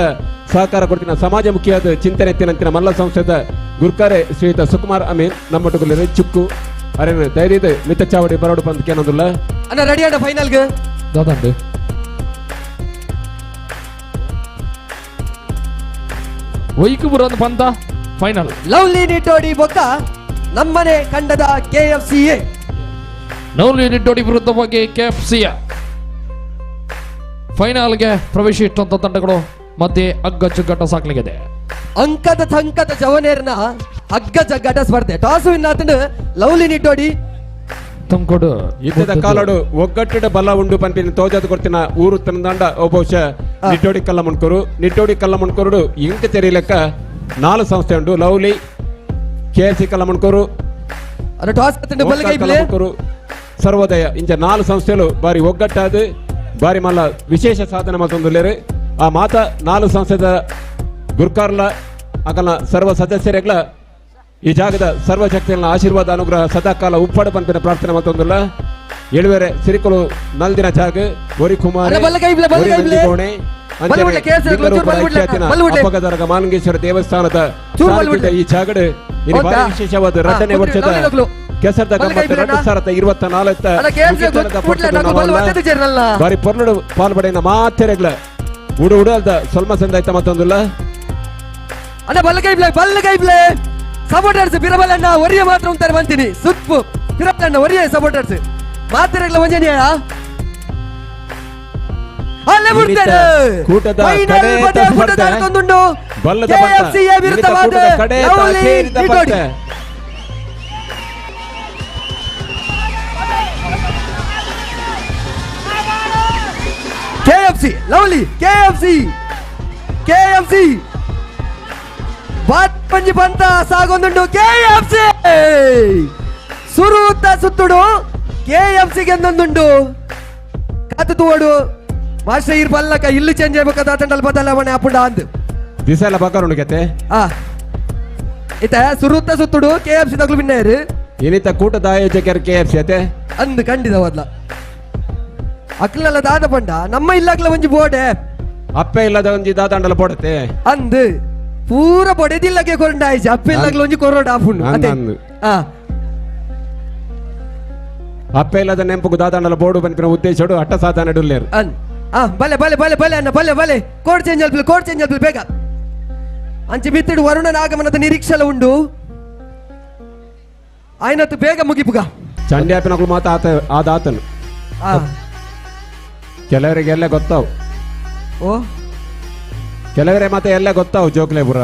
ಸಹಕಾರ ಕೊಡ್ತಿನ ಸಮಾಜಮುಖಿಯಾದ ಚಿಂತನೆ ಎತ್ತಿನಂತಿನ ಮಲ್ಲ ಸಂಸ್ಥೆದ ಗುರ್ಕಾರೆ ಶ್ರೀಯುತ ಸುಕುಮಾರ್ ಅಮೀನ್ ನಮ್ಮೊಟ್ಟುಗುಲ್ಲೆರ್ ಚುಕ್ಕು ಅರೇನು ಧೈರ್ಯದ ಮಿತ್ತ ಚಾವಡಿ ಬರೋಡು ಬಂದ್ ಕೇನೊಂದುಲ್ಲ.
ಅಣ್ಣ ರೆಡಿ ಅಣ್ಣ ಫೈನಲ್ಗೆ
ದಾದಂಡು ಒಯ್ಕು ಬರೋದು ಪಂತ ಫೈನಲ್.
ಲವ್ಲಿ ನಿಟೋಡಿ ಬೊಕ್ಕ ನಮ್ಮನೆ ಕಂಡದ ಕೆಎಫ್ಸಿಎ.
ಲವ್ಲಿ ನಿಟೋಡಿ ವಿರುದ್ಧವಾಗಿ ಕೆಎಫ್ಸಿಎ ಫೈನಲ್ಗೆ ಪ್ರವೇಶ ಇಟ್ಟಂತ ತಂಡಗಳು ಮಧ್ಯೆ ಹಗ್ಗ ಜಗ್ಗಾಟ ಸಾಕ್ಲಿದೆ.
ಅಂಕದ ತಂಕದ ಜವನೇರ್ನ ಹಗ್ಗ ಜಗ್ಗಾಟ ಸ್ಪರ್ಧೆ. ಟಾಸು ಇನ್ನಾತಂಡು ಲವ್ಲಿ ನಿಟೋಡಿ
ತುಮಕೂಡು
ಇದ್ದದ ಕಾಲಡು ಒಗ್ಗಟ್ಟಿಡ ಬಲ ಉಂಡು ಪಂಪಿನ ತೋಜಾದ ಕೊಡ್ತಿನ ಊರು ತಂಡ ಬಹುಶಃ ನಿಟ್ಟೋಡಿ ಕಲ್ಲಮುಣ್ಕೂರು. ನಿಟ್ಟೋಡಿ ಕಲ್ಲಮುಣ್ಕೂರು ಇಂಕ ತೆರೀಲೆಕ್ಕ 4 ಸಂಸ್ಥೆ ಉಂಡು. Lovely, KFC Kallamundkur, Kallamundkur, Sarvodaya ಇಂಚ 4 ಸಂಸ್ಥೆಗಳು ಬಾರಿ ಒಗ್ಗಟ್ಟಾದ ಬಾರಿ ಮಲ್ಲ ವಿಶೇಷ ಸಾಧನೆ ಮತ್ತೊಂದುಲ್ಲೇರು. ಆ ಮಾತ 4 ಸಂಸ್ಥೆದ ಗುರ್ಕಾರ್ಲ ಅಕಲ್ನ ಸರ್ವ ಸದಸ್ಯರೆಗ್ಲ ಈ ಜಾಗದ ಸರ್ವಶಕ್ತಿಗಳ ಆಶೀರ್ವಾದ ಅನುಗ್ರಹ ಸದಾಕಾಲ ಉಪ್ಪಾಡು ಪಂಪಿನ ಪ್ರಾರ್ಥನೆ ಮತ್ತೊಂದುಲ್ಲ. ಏಳುವೇರೆ ಸಿರಿಕುಲು ನಲ್ದಿನ ಜಾಗ ಒರಿ ಕುಮಾರ್ ಅಪ್ಪಗದರಗ ಮಾನಗೇಶ್ವರ ದೇವಸ್ಥಾನದ ಈ ಜಾಗಡು ವಿಶೇಷವಾದ ರಚನೆ ವರ್ಷದ ಕೆಸರದ ಗಮ್ಮತ್ತು 2024 ಬಾರಿ ಪೊರ್ಲುಡು ಪಾಲ್ಪಡೆಯ ಮಾತೆರೆಗ್ಲ ಉಡು ಉಡಲ್ದ ಸ್ವಲ್ಪ ಸಂದಾಯ್ತ ಮತ್ತೊಂದುಲ್ಲ.
ಅಣ್ಣ ಬಲ್ಲಕೈ ಬಲ್ಲಕೈ ಸಪೋರ್ಟರ್ಸ್ ಬಿರಬಲಣ್ಣ ಒರಿಯ ಮಾತ್ರ ಉಂತಾರೆ ಬಂತೀನಿ ಸುತ್ಪು ಬಿರಬಲಣ್ಣ ಒರಿಯ ಸಪೋರ್ಟರ್ಸ್ ಮಾತೆರೆಗ್ಲ ಒಂಜನಿಯ ಅಲ್ಲೇ ಬಿಡ್ತಾರೆ.
ಕೂಟದ ಕಡೆ
KFC lovely KFC KFC Baat ಪಂಜಿ ಬಂತ ಸಾಗೊಂದುಂಡು ಕೆಎಫ್ಸಿ ಸುರುತ್ತ ಸುತ್ತುಡು ಕೆಎಫ್ಸಿ ಗೆಂದೊಂದುಂಡು ಕಾತು ತೂವಡು ಮಾಸ್ಟರ್ ಇರ್ ಬಲ್ಲಕ ಇಲ್ಲಿ ಚೇಂಜ್ ಆಗ್ಬೇಕಾದ ತಂಡಲ್ ಬದಲಾವಣೆ ಅಪ್ಪುಂಡ ಅಂದ್
ದಿಸೆಲ್ಲ ಬಗ್ಗರುಂಡು ಕೆತ್ತೆ
ಆ ಇತ ಸುರುತ್ತ ಸುತ್ತುಡು ಕೆಎಫ್ಸಿ ತಗ್ಲು ಬಿನ್ನೇರು
ಏನಿತ ಕೂಟದ ಆಯೋಜಕರು ಕೆಎಫ್ಸಿ ಅತೆ
ಅಂದ್ ಖಂಡಿತ ಹೋದ್ಲ ಅಕ್ಲಲ್ಲ ದಾದ ಪಂಡ ನಮ್ಮ ಇಲ್ಲಾಗ್ಲ ಒಂಜಿ ಬೋರ್ಡೆ
ಅಪ್ಪೆ ಇಲ್ಲದ ಒಂಜಿ ದಾದಾಂಡಲ ಪೋಡತೆ
ಅಂದ್ ಪೂರ ಬೊಡೆದಿಲ್ಲಗೆ ಕೊರಂಡ ಆಯ್ತು ಅಪ್ಪೆ ಇಲ್ಲಗ್ಲ ಒಂಜಿ ಕೊರೋಡ ಆಪುಂಡು ಅದೇ ಆ
ಅಪ್ಪೆ ಇಲ್ಲದ ನೆಂಪುಗು ದಾದಾಂಡಲ ಬೋಡು ಪನ್ಪಿನ ಉದ್ದೇಶಡು ಅಟ್ಟ ಸಾಧನೆ ಡುಲ್ಲೇರು
ಅನ್ ಆ ಬಲೆ ಬಲೆ ಬಲೆ ಬಲೆ ಅಣ್ಣ ಬಲೆ ಬಲೆ ಕೋಡ್ ಚೇಂಜ್ ಅಲ್ಪಲೆ ಕೋಡ್ ಚೇಂಜ್ ಅಲ್ಪಲೆ ಬೇಗ ಅಂಚೆ ಬಿತ್ತಿಡು ವರುಣನ ಆಗಮನದ ನಿರೀಕ್ಷೆಲ ಉಂಡು ಆಯ್ನತ್ತು ಬೇಗ ಮುಗಿಪುಗ
ಚಂಡಿ ಆಪಿನಗಳು ಮಾತ್ರ ಆತ ಆದಾತನು
ಆ
ಕೆಲವರಿಗೆಲ್ಲ ಗೊತ್ತಾವು
ಓ
ಕೆಲವರೇ ಮಾತ್ರ ಎಲ್ಲ ಗೊತ್ತಾವು ಜೋಕ್ಲೆ ಪುರ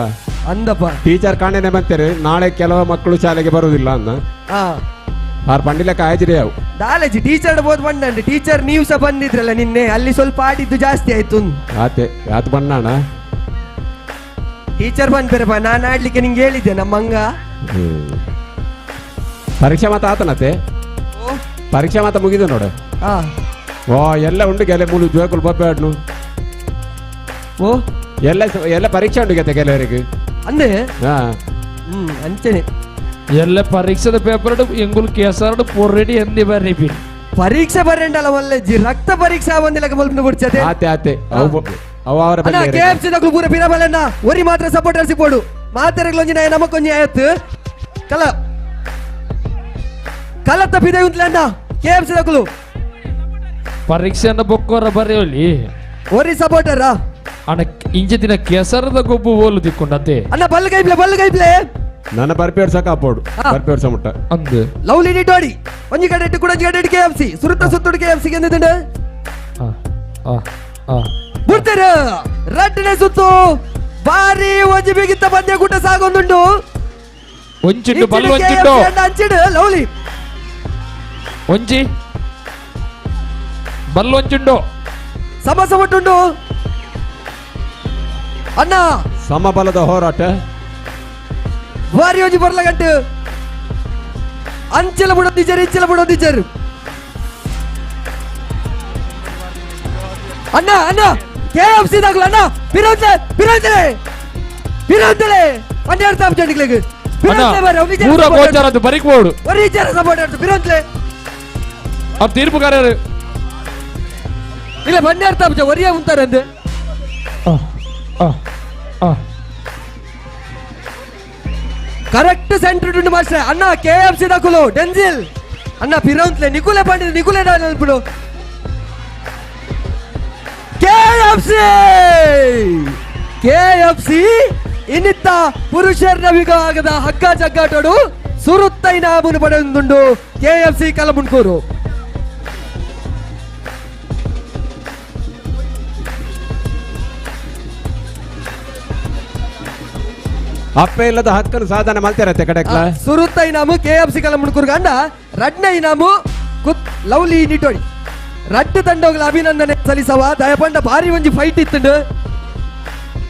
ಅಂದಪ್ಪ
ಟೀಚರ್ ಕಾಣೆನೆ ಬಂತಾರೆ ನಾಳೆ ಕೆಲವು ಮಕ್ಕಳು ಶಾಲೆಗೆ ಬರುವುದಿಲ್ಲ ಅಂದ
ಆ
ಆರ್ ಪಂಡಿಲಕ್ಕ ಆಯ್ತಿರಿ ಅವು
ದಾಲೇಜಿ ಟೀಚರ್ ಬೋದು ಬಂದಂಡೆ ಟೀಚರ್ ನೀವು ಸಹ ಬಂದಿದ್ರಲ್ಲ ನಿನ್ನೆ ಅಲ್ಲಿ ಸ್ವಲ್ಪ ಆಡಿದ್ದು ಜಾಸ್ತಿ ಆಯ್ತು
ಆತೆ ಆತ ಬಣ್ಣಾಣ
ಟೀಚರ್ ಬಂದ್ಪೇರಪ್ಪ ನಾನು ಆಡ್ಲಿಕ್ಕೆ ನಿಂಗೆ ಹೇಳಿದ್ದೆ ನಮ್ಮಂಗ
ಪರೀಕ್ಷೆ ಮಾತ್ರ ಆತನತೆ ಪರೀಕ್ಷೆ ಮಾತ್ರ ಮುಗಿದು ನೋಡು
ಆ
ಓ ಎಲ್ಲ ಉಂಡು ಗೆಲೆ ಮೂಲು ಜೋಕುಲು ಬಬ್ಬೆ
ಓ
ಎಲ್ಲ ಎಲ್ಲ ಪರೀಕ್ಷೆ ಉಂಡು ಗೆತ್ತೆ ಕೆಲವರಿಗೆ
ಅಂದೆ
ಹಾ
ಅಂಚನೆ
ಎಲ್ಲ ಪರೀಕ್ಷೆದ ಪೇಪರ್ ಎಂಗುಲ್ ಕೇಸರ್ ಪೊರ್ರೆಡಿ ಎಂದಿ ಬರ್ರಿ
ಪರೀಕ್ಷೆ ಬರೆಂಡಲ್ಲ ಒಲ್ಲೆಜ್ಜಿ ರಕ್ತ ಪರೀಕ್ಷೆ ಬಂದಿಲ್ಲ ಮಲ್ಪನ ಬಿಡ್ಚತೆ
ಆತೆ ಆತೆ ಅವು ಅವು ಅವರ
ಅಣ್ಣ
ಬಲ್ಲಿ
ಕೆ ಎಫ್ ಸಿ ದಗ್ಲು ಪೂರ ಪಿರಬಲಣ್ಣ ಒರಿ ಮಾತ್ರ ಸಪೋರ್ಟರ್ಸ್ ಪೋಡು ಮಾತೆರೆಗ್ಲೊಂಜಿ ನಾಯ ನಮಕೊಂಜಿ ಆಯತ್ತು ಕಲ ಕಲ ತಪ್ಪಿದೆ ಉಂಟ್ಲಣ್ಣ ಕೆ ಎಫ್ ಸಿ ದಗ್ಲು
ಪರೀಕ್ಷೆನ ಬೊಕ್ಕೋರ ಬರೆಯೋಲಿ
ಒರಿ ಸಪೋರ್ಟರ್
ಅಣ್ಣ ಇಂಚೆ ದಿನ ಕೆಸರದ ಗೊಬ್ಬು ಓಲು ದಿಕ್ಕೊಂಡಂತೆ
ಅಣ್ಣ ಬಲ್ ಕೈಪ್ಲೆ ಬಲ್ ಕೈಪ್ಲೆ
ನನ್ನ ಬರ್ಪೇಡ್ ಸಾಕ ಅಪ್ಪೋಡು ಬರ್ಪೇಡ್ ಮುಟ್ಟ
ಅಂದು
ಲವ್ಲಿ ನಿಟೋಡಿ ಒಂಜಿ ಕಡೆ ಇಟ್ಟು ಕೂಡ ಒಂಜಿ ಕಡೆ ಕೆ ಎಫ್ ಸಿ ಸುರುತ್ತ ಸುತ್ತುಡು ಕೆ ಎಫ್ ಸಿ ಎಂದಿದ್ದಂಡ ಬಿಡ್ತೀರ ರಡ್ಡನೆ ಸುತ್ತು ಬಾರಿ ಒಂಜಿ ಬಿಗಿತ್ತ ಪಂದ್ಯ ಕೂಟ ಸಾಗೊಂದುಂಡು
ಒಂಚಿಂಡು ಬಲ್ ಒಂಚಿಂಡು
ಅಂಚಿಡು ಲವ್ಲಿ
ಒಂಜಿ ಬಲ್ ಒಂಚಿಂಡು
ಸಮ ಸಮಟುಂಡು ಅಣ್ಣ
ಸಮಬಲದ ಹೋರಾಟ
ಬಾರಿ ಒಂಜಿ ಬರ್ಲಗಂಟು ಅಂಚಲ ಬಿಡೋದಿಜರ್ ಇಂಚಲ ಬಿಡೋದಿಜರ್ ಅಣ್ಣ ಅಣ್ಣ ಕೆ ಎಫ್ ಸಿ ದಾಖಲು ಅಣ್ಣ ಬಿರೋದ್ಲೆ ಬಿರೋದ್ಲೆ ಬಿರೋದ್ಲೆ 12 ತಾಪ್ ಜಂಡಿಗ್ಲೆಗ್ ಬಿರೋದ್ಲೆ ಬಾರಿ
ಪೂರ ಗೋಚಾರದ್ದು ಬರಿಕ್ ಬೋಡು
ಒರಿ ಜರ ಸಪೋರ್ಟ್ ಆಡ್ತು ಬಿರೋದ್ಲೆ
ಅವ್ರು ತೀರ್ಪುಗಾರರು
ಇಲ್ಲ 12 ತಾಪ್ ಜ ಒರಿಯ ಉಂತಾರಂದು ಕರೆಕ್ಟ್ ಸೆಂಟರ್ ಉಂಟು ಮಾಸ್ಟರ್ ಅಣ್ಣ ಕೆ ಎಫ್ ಸಿ ದಾಖಲು ಡೆನ್ಜಿಲ್ ಅಣ್ಣ ಪಿರೋಂತ್ಲೆ ನಿಕುಲೆ ಪಂಡಿತ ನಿಕುಲೆ ಅನ್ಬಿಡು K F C K F C ಇನ್ನಿತ್ತ ಪುರುಷರ ವಿಭಾಗದ ಹಗ್ಗ ಜಗ್ಗಾಟೋಡು ಸುರುತ್ತ ಇನಾಮುನು ಪಡೆಯುಂದುಂಡು ಕೆ ಎಫ್ ಸಿ ಕಲಮುಣ್ಕೂರು.
ಅಪ್ಪೆ ಇಲ್ಲದ ಹಕ್ಕನ್ನು ಸಾಧನೆ ಮಾಡ್ತಾರತ್ತೆ ಕಡೆಕ್ಲ
ಸುರುತ್ತ ಇನಾಮು ಕೆ ಎಫ್ ಸಿ ಕಲಮುಣ್ಕೂರು ಗಂಡ ರಡ್ನ ಇನಾಮು ಕುತ್ ಲವ್ಲಿ ನಿಟೋಡಿ ರಡ್ಡು ತಂಡೋಗ್ಲ ಅಭಿನಂದನೆ ಸಲ್ಲಿಸವ ದಯಪಂಡ ಭಾರಿ ಒಂಜಿ ಫೈಟ್ ಇತ್ತುಂಡು.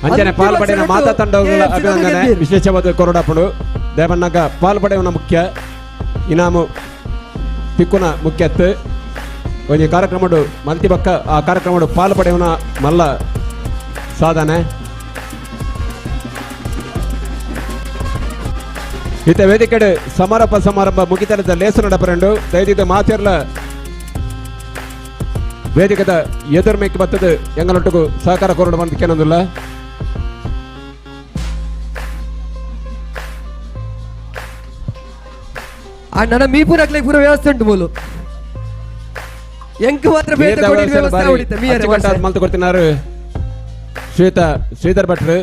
ಅಂಚನೆ ಪಾಲ್ಪಡೆಯ ಮಾತಾ ತಂಡಗಳ
KFC
ಅಭಿನಂದನೆ
ಗೆದ್ದಿರು.
ವಿಶೇಷವಾದ ಕೊರಡಪ್ಪಡು ದೇವಣ್ಣಗ ಪಾಲ್ಪಡೆಯವನ ಮುಖ್ಯ ಇನಾಮು ತಿಕ್ಕುನ ಮುಖ್ಯತ್ತು ಒಂಜಿ ಕಾರ್ಯಕ್ರಮಡು ಮಲ್ತಿ ಬಕ್ಕ ಆ ಕಾರ್ಯಕ್ರಮಡು ಪಾಲ್ಪಡೆಯವನ ಮಲ್ಲ ಸಾಧನೆ. ಇತ್ತ ವೇದಿಕೆಡು ಸಮಾರಂಭ ಸಮಾರಂಭ ಮುಗಿತಲದ ಲೇಸು ನಡಪರಂಡು ದಯದಿದ್ದ ಮಾತಿರ್ಲ ವೇದಿಕದ ಎದುರ್ಮೇಕ್ ಬತ್ತದ ಎಂಗಲೊಟ್ಟುಗು ಸಹಕಾರ ಕೊರಡು ಬಂದ ಕೇನೊಂದಿಲ್ಲ.
ನನ್ನ ಮೀಪುರಕ್ಲೆ ಪೂರ ವ್ಯವಸ್ಥೆ ಉಂಟು ಮೂಲು ಎಂಕ್ ಮಾತ್ರ ಬೇತೆ ಕೊಡಿನ ವ್ಯವಸ್ಥೆ ಉಳಿತ ಮೀಯರೆ
ಅಚ್ಚುಕಟ್ಟಾದ್ ಮಲ್ತು ಕೊಡ್ತಿನಾರು ಶ್ರೀತ ಶ್ರೀಧರ್ ಭಟ್ರು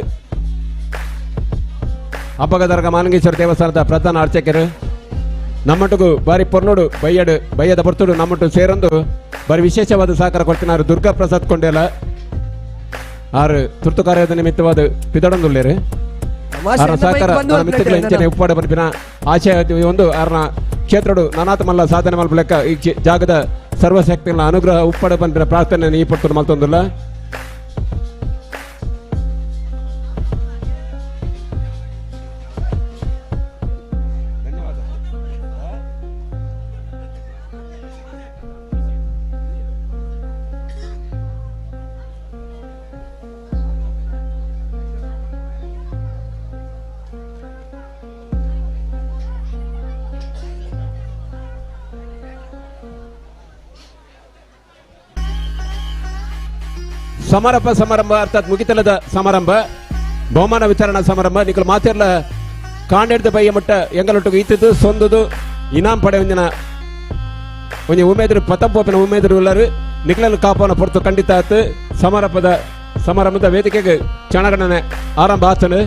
ಅಬ್ಬಗದರ್ಗ ಮಾನಗೇಶ್ವರ ದೇವಸ್ಥಾನದ ಪ್ರಧಾನ ಅರ್ಚಕರು ನಮ್ಮೊಟ್ಟಿಗೂ ಬಾರಿ ಪೊರ್ಲೋಡು ಬೈಯಡು ಬೈಯದ ಪೊರ್ತುಡು ನಮ್ಮೊಟ್ಟು ಸೇರೊಂದು ಬಾರಿ ವಿಶೇಷವಾದ ಸಹಕಾರ ಕೊಡ್ತಿನಾರು ದುರ್ಗಾ ಪ್ರಸಾದ್ ಕೊಂಡೇಲ ಆರು ತುರ್ತು ಕಾರ್ಯದ ನಿಮಿತ್ತವಾದ ಪಿದಡೊಂದುಲ್ಲೇರು ಆರ್ನ ಸಹಕಾರ ನನ್ನ ಮಿತ್ರಗಳ ಇಂಚನೆ ಉಪ್ಪಾಡ ಬರ್ಪಿನ ಆಶಯ ಒಂದು ಆರ್ನ ಕ್ಷೇತ್ರಡು ನಾನಾತ ಮಲ್ಲ ಸಾಧನೆ ಮಲ್ಪಲೆಕ್ಕ ಈ ಜಾಗದ ಸರ್ವಶಕ್ತಿಗಳ ಅನುಗ್ರಹ ಉಪ್ಪಾಡ ಬಂದಿನ ಪ್ರಾರ್ಥನೆ ಈ ಪೊರ್ತುಡು ಮಲ್ತೊಂದುಲ್ಲ. ಸಮಾರಂಭ ಸಮಾರಂಭ ಅರ್ಥಾತ್ ಮುಗಿತಲದ ಸಮಾರಂಭ ಬಹುಮಾನ ವಿತರಣಾ ಸಮಾರಂಭ ನಿಕಲ್ ಮಾತೆರ್ಲ ಕಾಂಡೆಡ್ದ ಬೈಯ ಮುಟ್ಟ ಎಂಗಲೊಟ್ಟಿಗೆ ಇತ್ತದು ಸೊಂದುದು ಇನಾಮ್ ಪಡೆಯೊಂದಿನ ಒಂಜಿ ಉಮೇದರು ಪತಂಪೋಪಿನ ಉಮೇದರು ಉಲ್ಲರು ನಿಕ್ಲನ್ನು ಕಾಪೋನ ಪೊರ್ತು ಖಂಡಿತ ಆತು ಸಮಾರಂಭದ ಸಮಾರಂಭದ ವೇದಿಕೆಗೆ ಚಣಗಣನೆ ಆರಂಭ ಆತನು.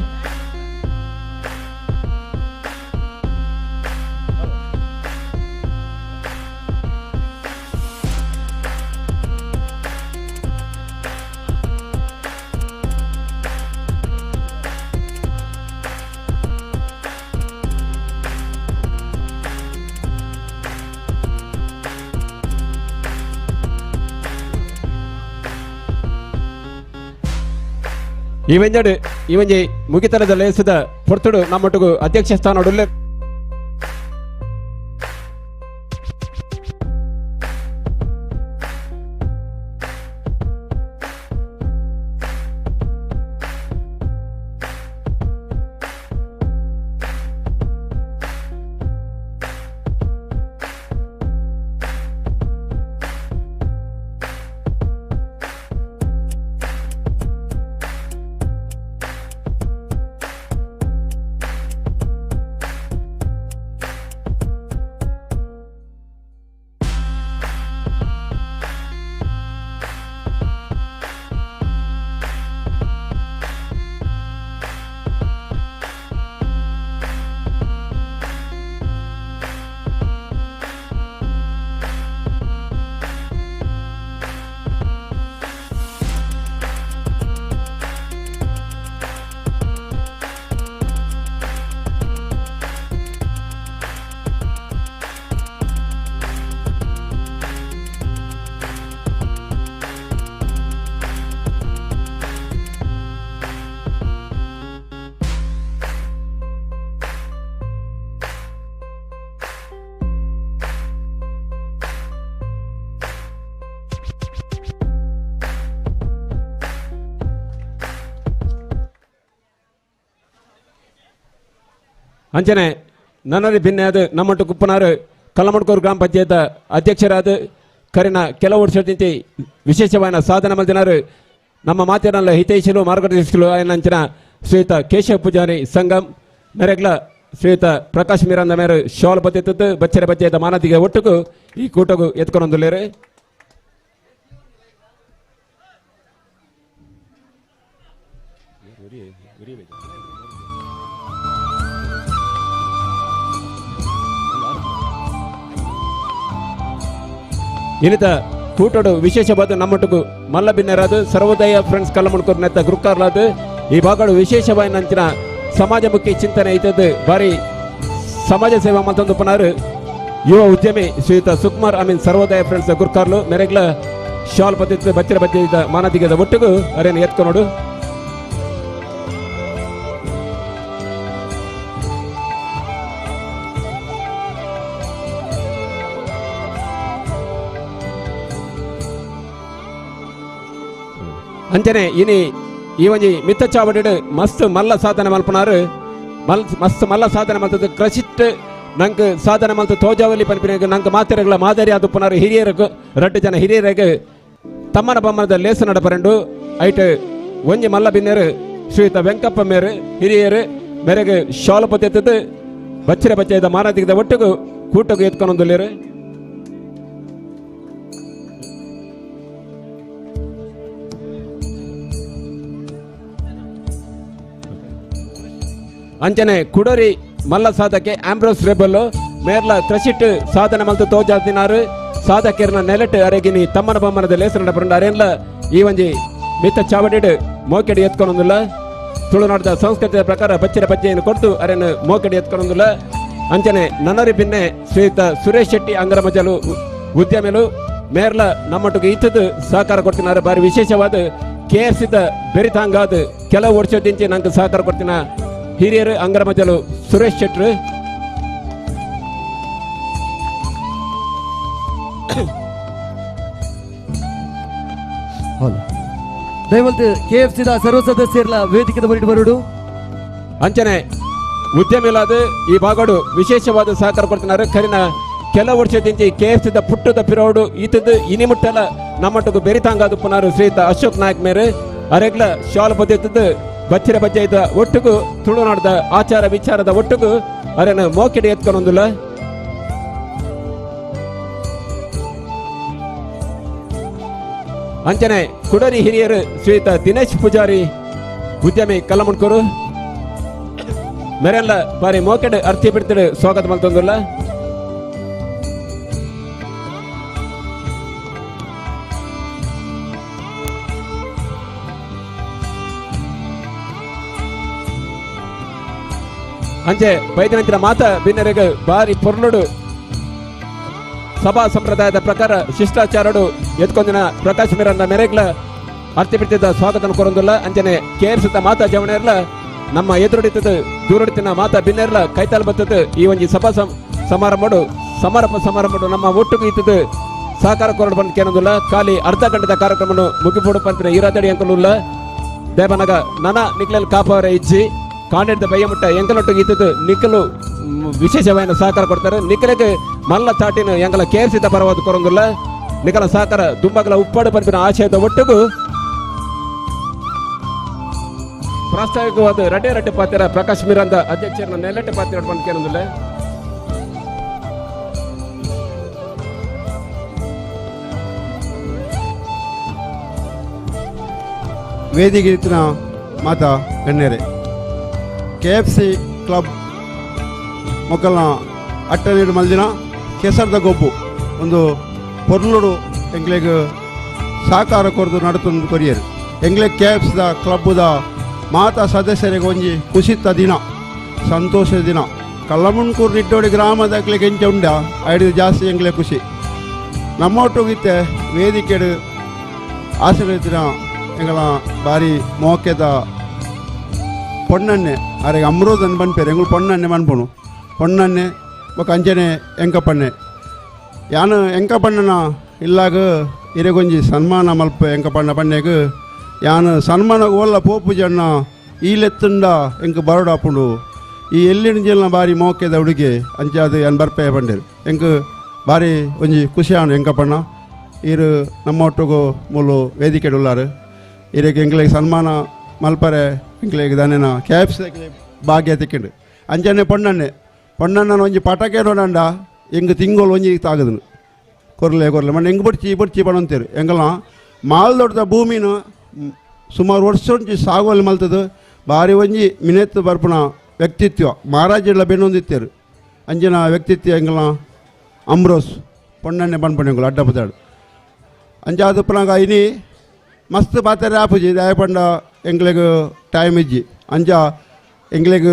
ಇವೆಂಜಡು ಇವಂಜಿ ಮುಗಿತಲದ ಲೇಸದ ಪೊರ್ತುಡು ನಮ್ಮೊಟ್ಟಿಗೂ ಅಧ್ಯಕ್ಷ ಸ್ಥಾನಡುಲ್ಲೆ ಅಂಚನೆ ನನ್ನರಿ ಭಿನ್ನೆಯಾದ ನಮ್ಮಟ್ಟು ಕುಪ್ಪನಾರು ಕಲ್ಲಮಡ್ಕೂರು ಗ್ರಾಮ ಪಂಚಾಯತ್ ಅಧ್ಯಕ್ಷರಾದ ಕರಿನ ಕೆಲವು ವರ್ಷದಿಂತಿ ವಿಶೇಷವಾದ ಸಾಧನೆ ಮಲ್ದಿನಾರು ನಮ್ಮ ಮಾತಿನಲ್ಲ ಹಿತೈಷಿಲು ಮಾರ್ಗದರ್ಶಿಗಳು ಅಂಚಿನ ಶ್ರೀಯುತ ಕೇಶವ ಪೂಜಾರಿ ಸಂಗಮ್ ಮೆರೆಗ್ಲ ಶ್ರೀಯುತ ಪ್ರಕಾಶ್ ಮಿರಾಂದ ಮೇರು ಶಾಲ್ ಬತ್ತಿತ್ತು ಬಚ್ಚರೆ ಪಂಚಾಯತ್ ಮಾನತಿಗೆ ಒಟ್ಟುಕು ಈ ಕೂಟಗೂ ಎತ್ಕೊಂಡೊಂದುಲ್ಲೇರು. ಇನಿತ ಕೂಟೋಡು ವಿಶೇಷವಾದ ನಮ್ಮೊಟ್ಟಿಗೂ ಮಲ್ಲ ಬಿನ್ನರಾದ ಸರ್ವೋದಯ ಫ್ರೆಂಡ್ಸ್ ಕಲ್ಲಮುಣ್ಕೂರು ನೆತ್ತ ಗುರುಕಾರ್ಲಾದ ಈ ಭಾಗಗಳು ವಿಶೇಷವಾಗಿ ನಂಚಿನ ಸಮಾಜಮುಖಿ ಚಿಂತನೆ ಐತದ್ದು ಭಾರಿ ಸಮಾಜ ಸೇವಾ ಮತ್ತೊಂದು ಪನಾರು ಯುವ ಉದ್ಯಮಿ ಶ್ರೀಯುತ ಸುಕುಮಾರ್ ಅಮೀನ್ ಸರ್ವೋದಯ ಫ್ರೆಂಡ್ಸ್ ಗುರುಕಾರ್ಲು ಮೆರೆಗ್ಲ ಶಾಲ್ ಪದ್ಧತಿ ಬಚ್ಚರ ಬಚ್ಚಿದ ಮಾನದಿಗದ ಒಟ್ಟಿಗೂ ಅರೇನು ಎತ್ಕೊನೋಡು. ಅಂಚನೆ ಇನಿ ಈ ಒಂಜಿ ಮಿತ್ತ ಚಾವಡಿಡ್ ಮಸ್ತ್ ಮಲ್ಲ ಸಾಧನೆ ಮಲ್ಪನಾರು ಮಸ್ತ್ ಮಲ್ಲ ಸಾಧನೆ ಮಲ್ತದ್ದು ಕ್ರಶಿಟ್ ನಂಗೆ ಸಾಧನೆ ಮಲ್ತು ತೋಜಾವಲಿ ಪನ್ಪಿನ ನಂಗೆ ಮಾತೆರೆಗಳ ಮಾದರಿ ಆದುಪ್ಪನಾರು ಹಿರಿಯರಿಗೆ ರಡ್ಡು ಜನ ಹಿರಿಯರಿಗೆ ತಮ್ಮನ ಬಮ್ಮನದ ಲೇಸು ನಡಪರಂಡು ಐಟ್ ಒಂಜಿ ಮಲ್ಲ ಬಿನ್ನೇರು ಶ್ರೀಯುತ ವೆಂಕಪ್ಪ ಮೇರು ಹಿರಿಯರು ಮೇರೆಗೆ ಶಾಲು ಪತ್ತೆತ್ತದ್ದು ಬಚ್ಚರೆ ಬಚ್ಚೆದ ಮಾರಾದಿಗದ ಒಟ್ಟಿಗೂ ಕೂಟಗೂ ಎತ್ಕೊಂಡೊಂದುಲ್ಲೇರು. ಅಂಚನೆ ಕುಡೋರಿ ಮಲ್ಲ ಸಾಧಕೆ ಆಂಬ್ರೋಸ್ ರೆಬಲ್ ಮೇರ್ಲ ಕ್ರಶಿಟ್ ಸಾಧನೆ ಮಲ್ತು ತೋಜಾದಿನಾರು ಸಾಧಕೆರ್ನ ನೆಲೆಟ್ ಅರೆಗಿನಿ ತಮ್ಮನ ಬೊಮ್ಮನದ ಲೇಸು ನಡಪರಂಡು ಅರೇನ್ಲ ಈ ಒಂಜಿ ಮಿತ್ತ ಚಾವಡಿಡ್ ಮೋಕೆಡಿ ಎತ್ಕೊಂಡೊಂದುಲ್ಲ ತುಳುನಾಡದ ಸಂಸ್ಕೃತಿಯ ಪ್ರಕಾರ ಬಚ್ಚಿರ ಬಜ್ಜೆಯನ್ನು ಕೊಟ್ಟು ಅರೇನು ಮೋಕೆಡಿ ಎತ್ಕೊಂಡೊಂದುಲ್ಲ. ಅಂಚನೆ ನನ್ನರಿ ಭಿನ್ನೆ ಶ್ರೀಯುತ ಸುರೇಶ್ ಶೆಟ್ಟಿ ಅಂಗರಮಜಲು ಉದ್ಯಮಿಲು ಮೇರ್ಲ ನಮ್ಮೊಟ್ಟಿಗೆ ಇತ್ತದ್ದು ಸಹಕಾರ ಕೊಡ್ತಿನಾರು ಬಾರಿ ವಿಶೇಷವಾದ ಕೆ ಎಫ್ ಸಿದ ಬೆರಿತಾಂಗಾದ ಕೆಲವು ವರ್ಷದಿಂಚೆ ನಂಗೆ ಸಹಕಾರ ಕೊಡ್ತಿನ ಹಿರಿಯರು ಅಂಗರಮಜಲು ಸುರೇಶ್ ಶೆಟ್ರು.
ದಯವಿಟ್ಟು ಕೆ ಎಫ್ ಸಿದ ಸರ್ವ ಸದಸ್ಯರ ವೇದಿಕೆದ ಬರಿಡು ಬರುಡು. ಅಂಚನೆ
ಉದ್ಯಮಿಲಾದ ಈ ಭಾಗಡು ವಿಶೇಷವಾದ ಸಹಕಾರ ಕೊಡ್ತಿದ್ದಾರೆ. ಕರಿನ ಕೆಲವು ವರ್ಷದಿಂಚಿ ಕೆ ಎಫ್ ಸಿದ ಪುಟ್ಟದ ಪಿರೋಡು ಈತದ್ದು ಇನಿಮುಟ್ಟಲ ನಮ್ಮಟ್ಟకు ಬೆರಿತಾಂಗಾದು ಪುನಾರು ಶ್ರೀಯುತ ಅಶೋಕ್ ನಾಯಕ್ ಮೇರೆ ಅರೆಗ್ಲ ಶಾಲ್ ಬದ್ದಿದ್ದು ಬಚ್ಚಿರ ಬಜ್ಜೈದ ಒಟ್ಟುಗು ತುಳುನಾಡದ ಆಚಾರ ವಿಚಾರದ ಒಟ್ಟುಗು ಅರೆನ ಮೋಕೆಡೆ ಎತ್ಕೊಂಡೊಂದುಲ್ಲ. ಅಂಚನೆ ಕುಡರಿ ಹಿರಿಯರು ಶ್ರೀಯುತ ದಿನೇಶ್ ಪೂಜಾರಿ ಉದ್ಯಮಿ ಕಲ್ಲಮುಣ್ಕೂರು ಮೆರೆಲ್ಲ ಬಾರಿ ಮೋಕೆಡ್ ಅರ್ತಿ ಬಿಡ್ತಿಡು ಸ್ವಾಗತ ಮಲ್ತೊಂದುಲ್ಲ. ಅಂಚೆ ಬೈದನಂತಿನ ಮಾತಾ ಬಿನ್ನರೆಗ್ ಬಾರಿ ಪೊರ್ಲುಡು ಸಭಾ ಸಂಪ್ರದಾಯದ ಪ್ರಕಾರ ಶಿಷ್ಟಾಚಾರಡು ಎತ್ಕೊಂದಿನ ಪ್ರಕಾಶ್ ಮಿರನ್ನ ಮೆರೆಗ್ಲ ಅರ್ತಿ ಬಿಡ್ತಿದ್ದ ಸ್ವಾಗತ ಕೊರೊಂದುಲ್ಲ. ಅಂಚನೆ ಕೆ ಎಫ್ ಸಿದ ಮಾತಾ ಜವಣೆರ್ಲ ನಮ್ಮ ಎದುರುಡಿತದ ದೂರಡಿತಿನ ಮಾತಾ ಬಿನ್ನೆರ್ಲ ಕೈತಾಲ್ ಬತ್ತದ ಈ ಒಂಜಿ ಸಭಾ ಸಮಾರಂಭಡು ಸಮಾರಂಭ ಸಮಾರಂಭಡು ನಮ್ಮ ಒಟ್ಟುಗು ಇತ್ತದ ಸಹಕಾರ ಕೊರಡು ಬಂದ್ ಕೇನೊಂದುಲ್ಲ. ಖಾಲಿ ಅರ್ಧ ಗಂಟೆದ ಕಾರ್ಯಕ್ರಮನು ಮುಗಿಪೋಡು ಪಂಪಿನ ಈರಾದಡಿ ಅಂಕಲುಲ್ಲ. ದೇವನಗ ನನ ನಿಕ್ಲೆಲ್ ಕಾಪವರ ಇಜ್ಜಿ ಕಾಂಡೆಡ್ದ ಬಯ್ಯ ಮುಟ್ಟ ಎಂಕಲೊಟ್ಟಿಗೆ ಇತ್ತದ ನಿಕ್ಕಲು ವಿಶೇಷವಾದ ಸಹಕಾರ ಕೊಡ್ತಾರೆ. ನಿಕ್ಕಲಿಗೆ ಮಲ್ಲ ಚಾಟಿನ ಎಂಕಲ ಕೆ ಎಫ್ ಸಿದ ಪರವಾದ ಕೊರೊಂದುಲ್ಲ. ನಿಕಲ ಸಹಕಾರ ದುಂಬಗಲ ಉಪ್ಪಾಡು ಪಂಪಿನ ಆಶಯದ ಒಟ್ಟುಗು ಪ್ರಾಸ್ತಾವಿಕವಾದ ರಡ್ಡೆ ರಡ್ಡೆ ಪಾತ್ರ ಪ್ರಕಾಶ್ ಮಿರಂದ ಅಧ್ಯಕ್ಷರನ್ನ ನೆಲೆಟ್ಟೆ ಪಾತ್ರ ಬಂದು ಕೇಳೊಂದಿಲ್ಲ.
ವೇದಿಕೆ ಮಾತಾ ಗಣ್ಯರೇ, K F C club ಮೊಕ್ಕಲ್ನ ಅಟ್ಟನೀಡು ಮಲ್ದಿನ ಕೆಸರ್ದ ಗೊಬ್ಬು ಒಂದು ಪೊರ್ಲುಡು ಎಂಗ್ಲೆಗ್ ಸಹಕಾರ ಕೊರದು ನಡತೊಂದು ಕೊರಿಯರು. ಎಂಗ್ಲೆ ಕೆ ಎಫ್ ಸಿದ ಕ್ಲಬ್ಬುದ ಮಾತಾ ಸದಸ್ಯರಿಗೆ ಒಂಜಿ ಕುಸಿತ ದಿನ, ಸಂತೋಷದ ದಿನ. ಕಲ್ಲಮುಣ್ಕೂರು ನಿಟ್ಟೋಡಿ ಗ್ರಾಮದ ಎಂಚ ಉಂಡ ಐದು ಜಾಸ್ತಿ ಎಂಗ್ಲೆ ಖುಷಿ. ನಮ್ಮೊಟ್ಟುಗಿತ್ತೆ ವೇದಿಕೆಡು ಆಶೀರ್ವದಿನ ಎಂಗಳ ಬಾರಿ ಮೋಕೆದ ಪೊಣ್ಣನ್ನೆ ಅರೆಗೆ ಅಮೃತನ್ ಬನ್ಪೇರು ಎಂಗಳು ಪೊಣ್ಣನ್ನೆ ಮನ್ಪುನು ಪೊಣ್ಣನ್ನೆ ಬೊಕ ಅಂಚನೆ ಎಂಕಪ್ಪಣ್ಣೆ ಯಾನು ಎಂಕಪ್ಪಣ್ಣನ ಇಲ್ಲಾಗ ಇರೆಗೊಂಜಿ ಸನ್ಮಾನ ಮಲ್ಪ ಎಂಕಪ್ಪಣ್ಣ ಪಣ್ಣೆಗ್ ಯಾನು ಸನ್ಮಾನ ಓಲ್ಲ ಪೋಪು ಜಣ್ಣ ಈ ಲೆತ್ತುಂಡ ಎಂಕ್ ಬರೋಡಾಪುಂಡು ಈ ಎಲ್ಲಿನ ಬಾರಿ ಮೋಕೆದ ಹುಡುಗಿ ಅಂಚಾದ ಯಾನ್ ಬರ್ಪೆ ಪಂಡೇರು ಎಂಕ್ ಬಾರಿ ಒಂಜಿ ಖುಷಿಯಾನು ಎಂಕಪ್ಪಣ್ಣ ಇರು ನಮ್ಮ ಒಟ್ಟುಗು ಮೂಲು ವೇದಿಕೆ ಉಲ್ಲಾರು ಇರೆಗ್ ಎಂಕ್ಲೆಗ್ ಸನ್ಮಾನ ಮಲ್ಪರೆ ಎಂಕ್ಲೆಗ್ ದಾನೇನ ಕ್ಯಾಪ್ಸ್ ಭಾಗ್ಯ ತಿಕ್ಕಿಂಡು ಅಂಚನೆ ಪೊಣ್ಣನ್ನೆ ಪೊಣ್ಣಣ್ಣನ ಒಂಜಿ ಪಟಾಕೆ ನೋಡಂಡ ಎಂಗ್ ತಿಂಗಳು ಒಂಜಿ ತಾಗದನು ಕೊರ್ಲೆ ಕೊರ್ಲೆ ಮಣ್ಣ ಎಂಗ್ ಬಡ್ಚಿ ಬಡ್ಚಿ ಪಣಂತೇರು ಎಂಗಲ ಮಾಲ್ ದೊಡ್ಡ ಭೂಮಿನ ಸುಮಾರು ವರ್ಷ ಒಂಜಿ ಸಾಗುವಲ್ಲಿ ಮಲ್ತದು ಬಾರಿ ಒಂಜಿ ಮಿನೆತ್ತು ಬರ್ಪುನ ವ್ಯಕ್ತಿತ್ವ ಮಹಾರಾಜೆಲ್ಲ ಬೆನ್ನೊಂದಿತ್ತೇರು ಅಂಚಿನ ವ್ಯಕ್ತಿತ್ವ ಎಂಗಲ ಅಮ್ರೋಸ್ ಪೊಣ್ಣನ್ನೆ ಪನ್ಪಣೆ ಎಂಗುಲು ಅಡ್ಡ ಪುದಾಡು ಅಂಚಾದ ಪುನಾಗ ಇನಿ ಮಸ್ತ್ ಪಾತ್ರೆ ಆಪುಜಿ ದಾಯ ಪಂಡ ಎಂಗ್ಲೆಗ್ ಟೈಮ್ ಇಜ್ಜಿ ಅಂಚ ಎಂಗ್ಲೆಗ್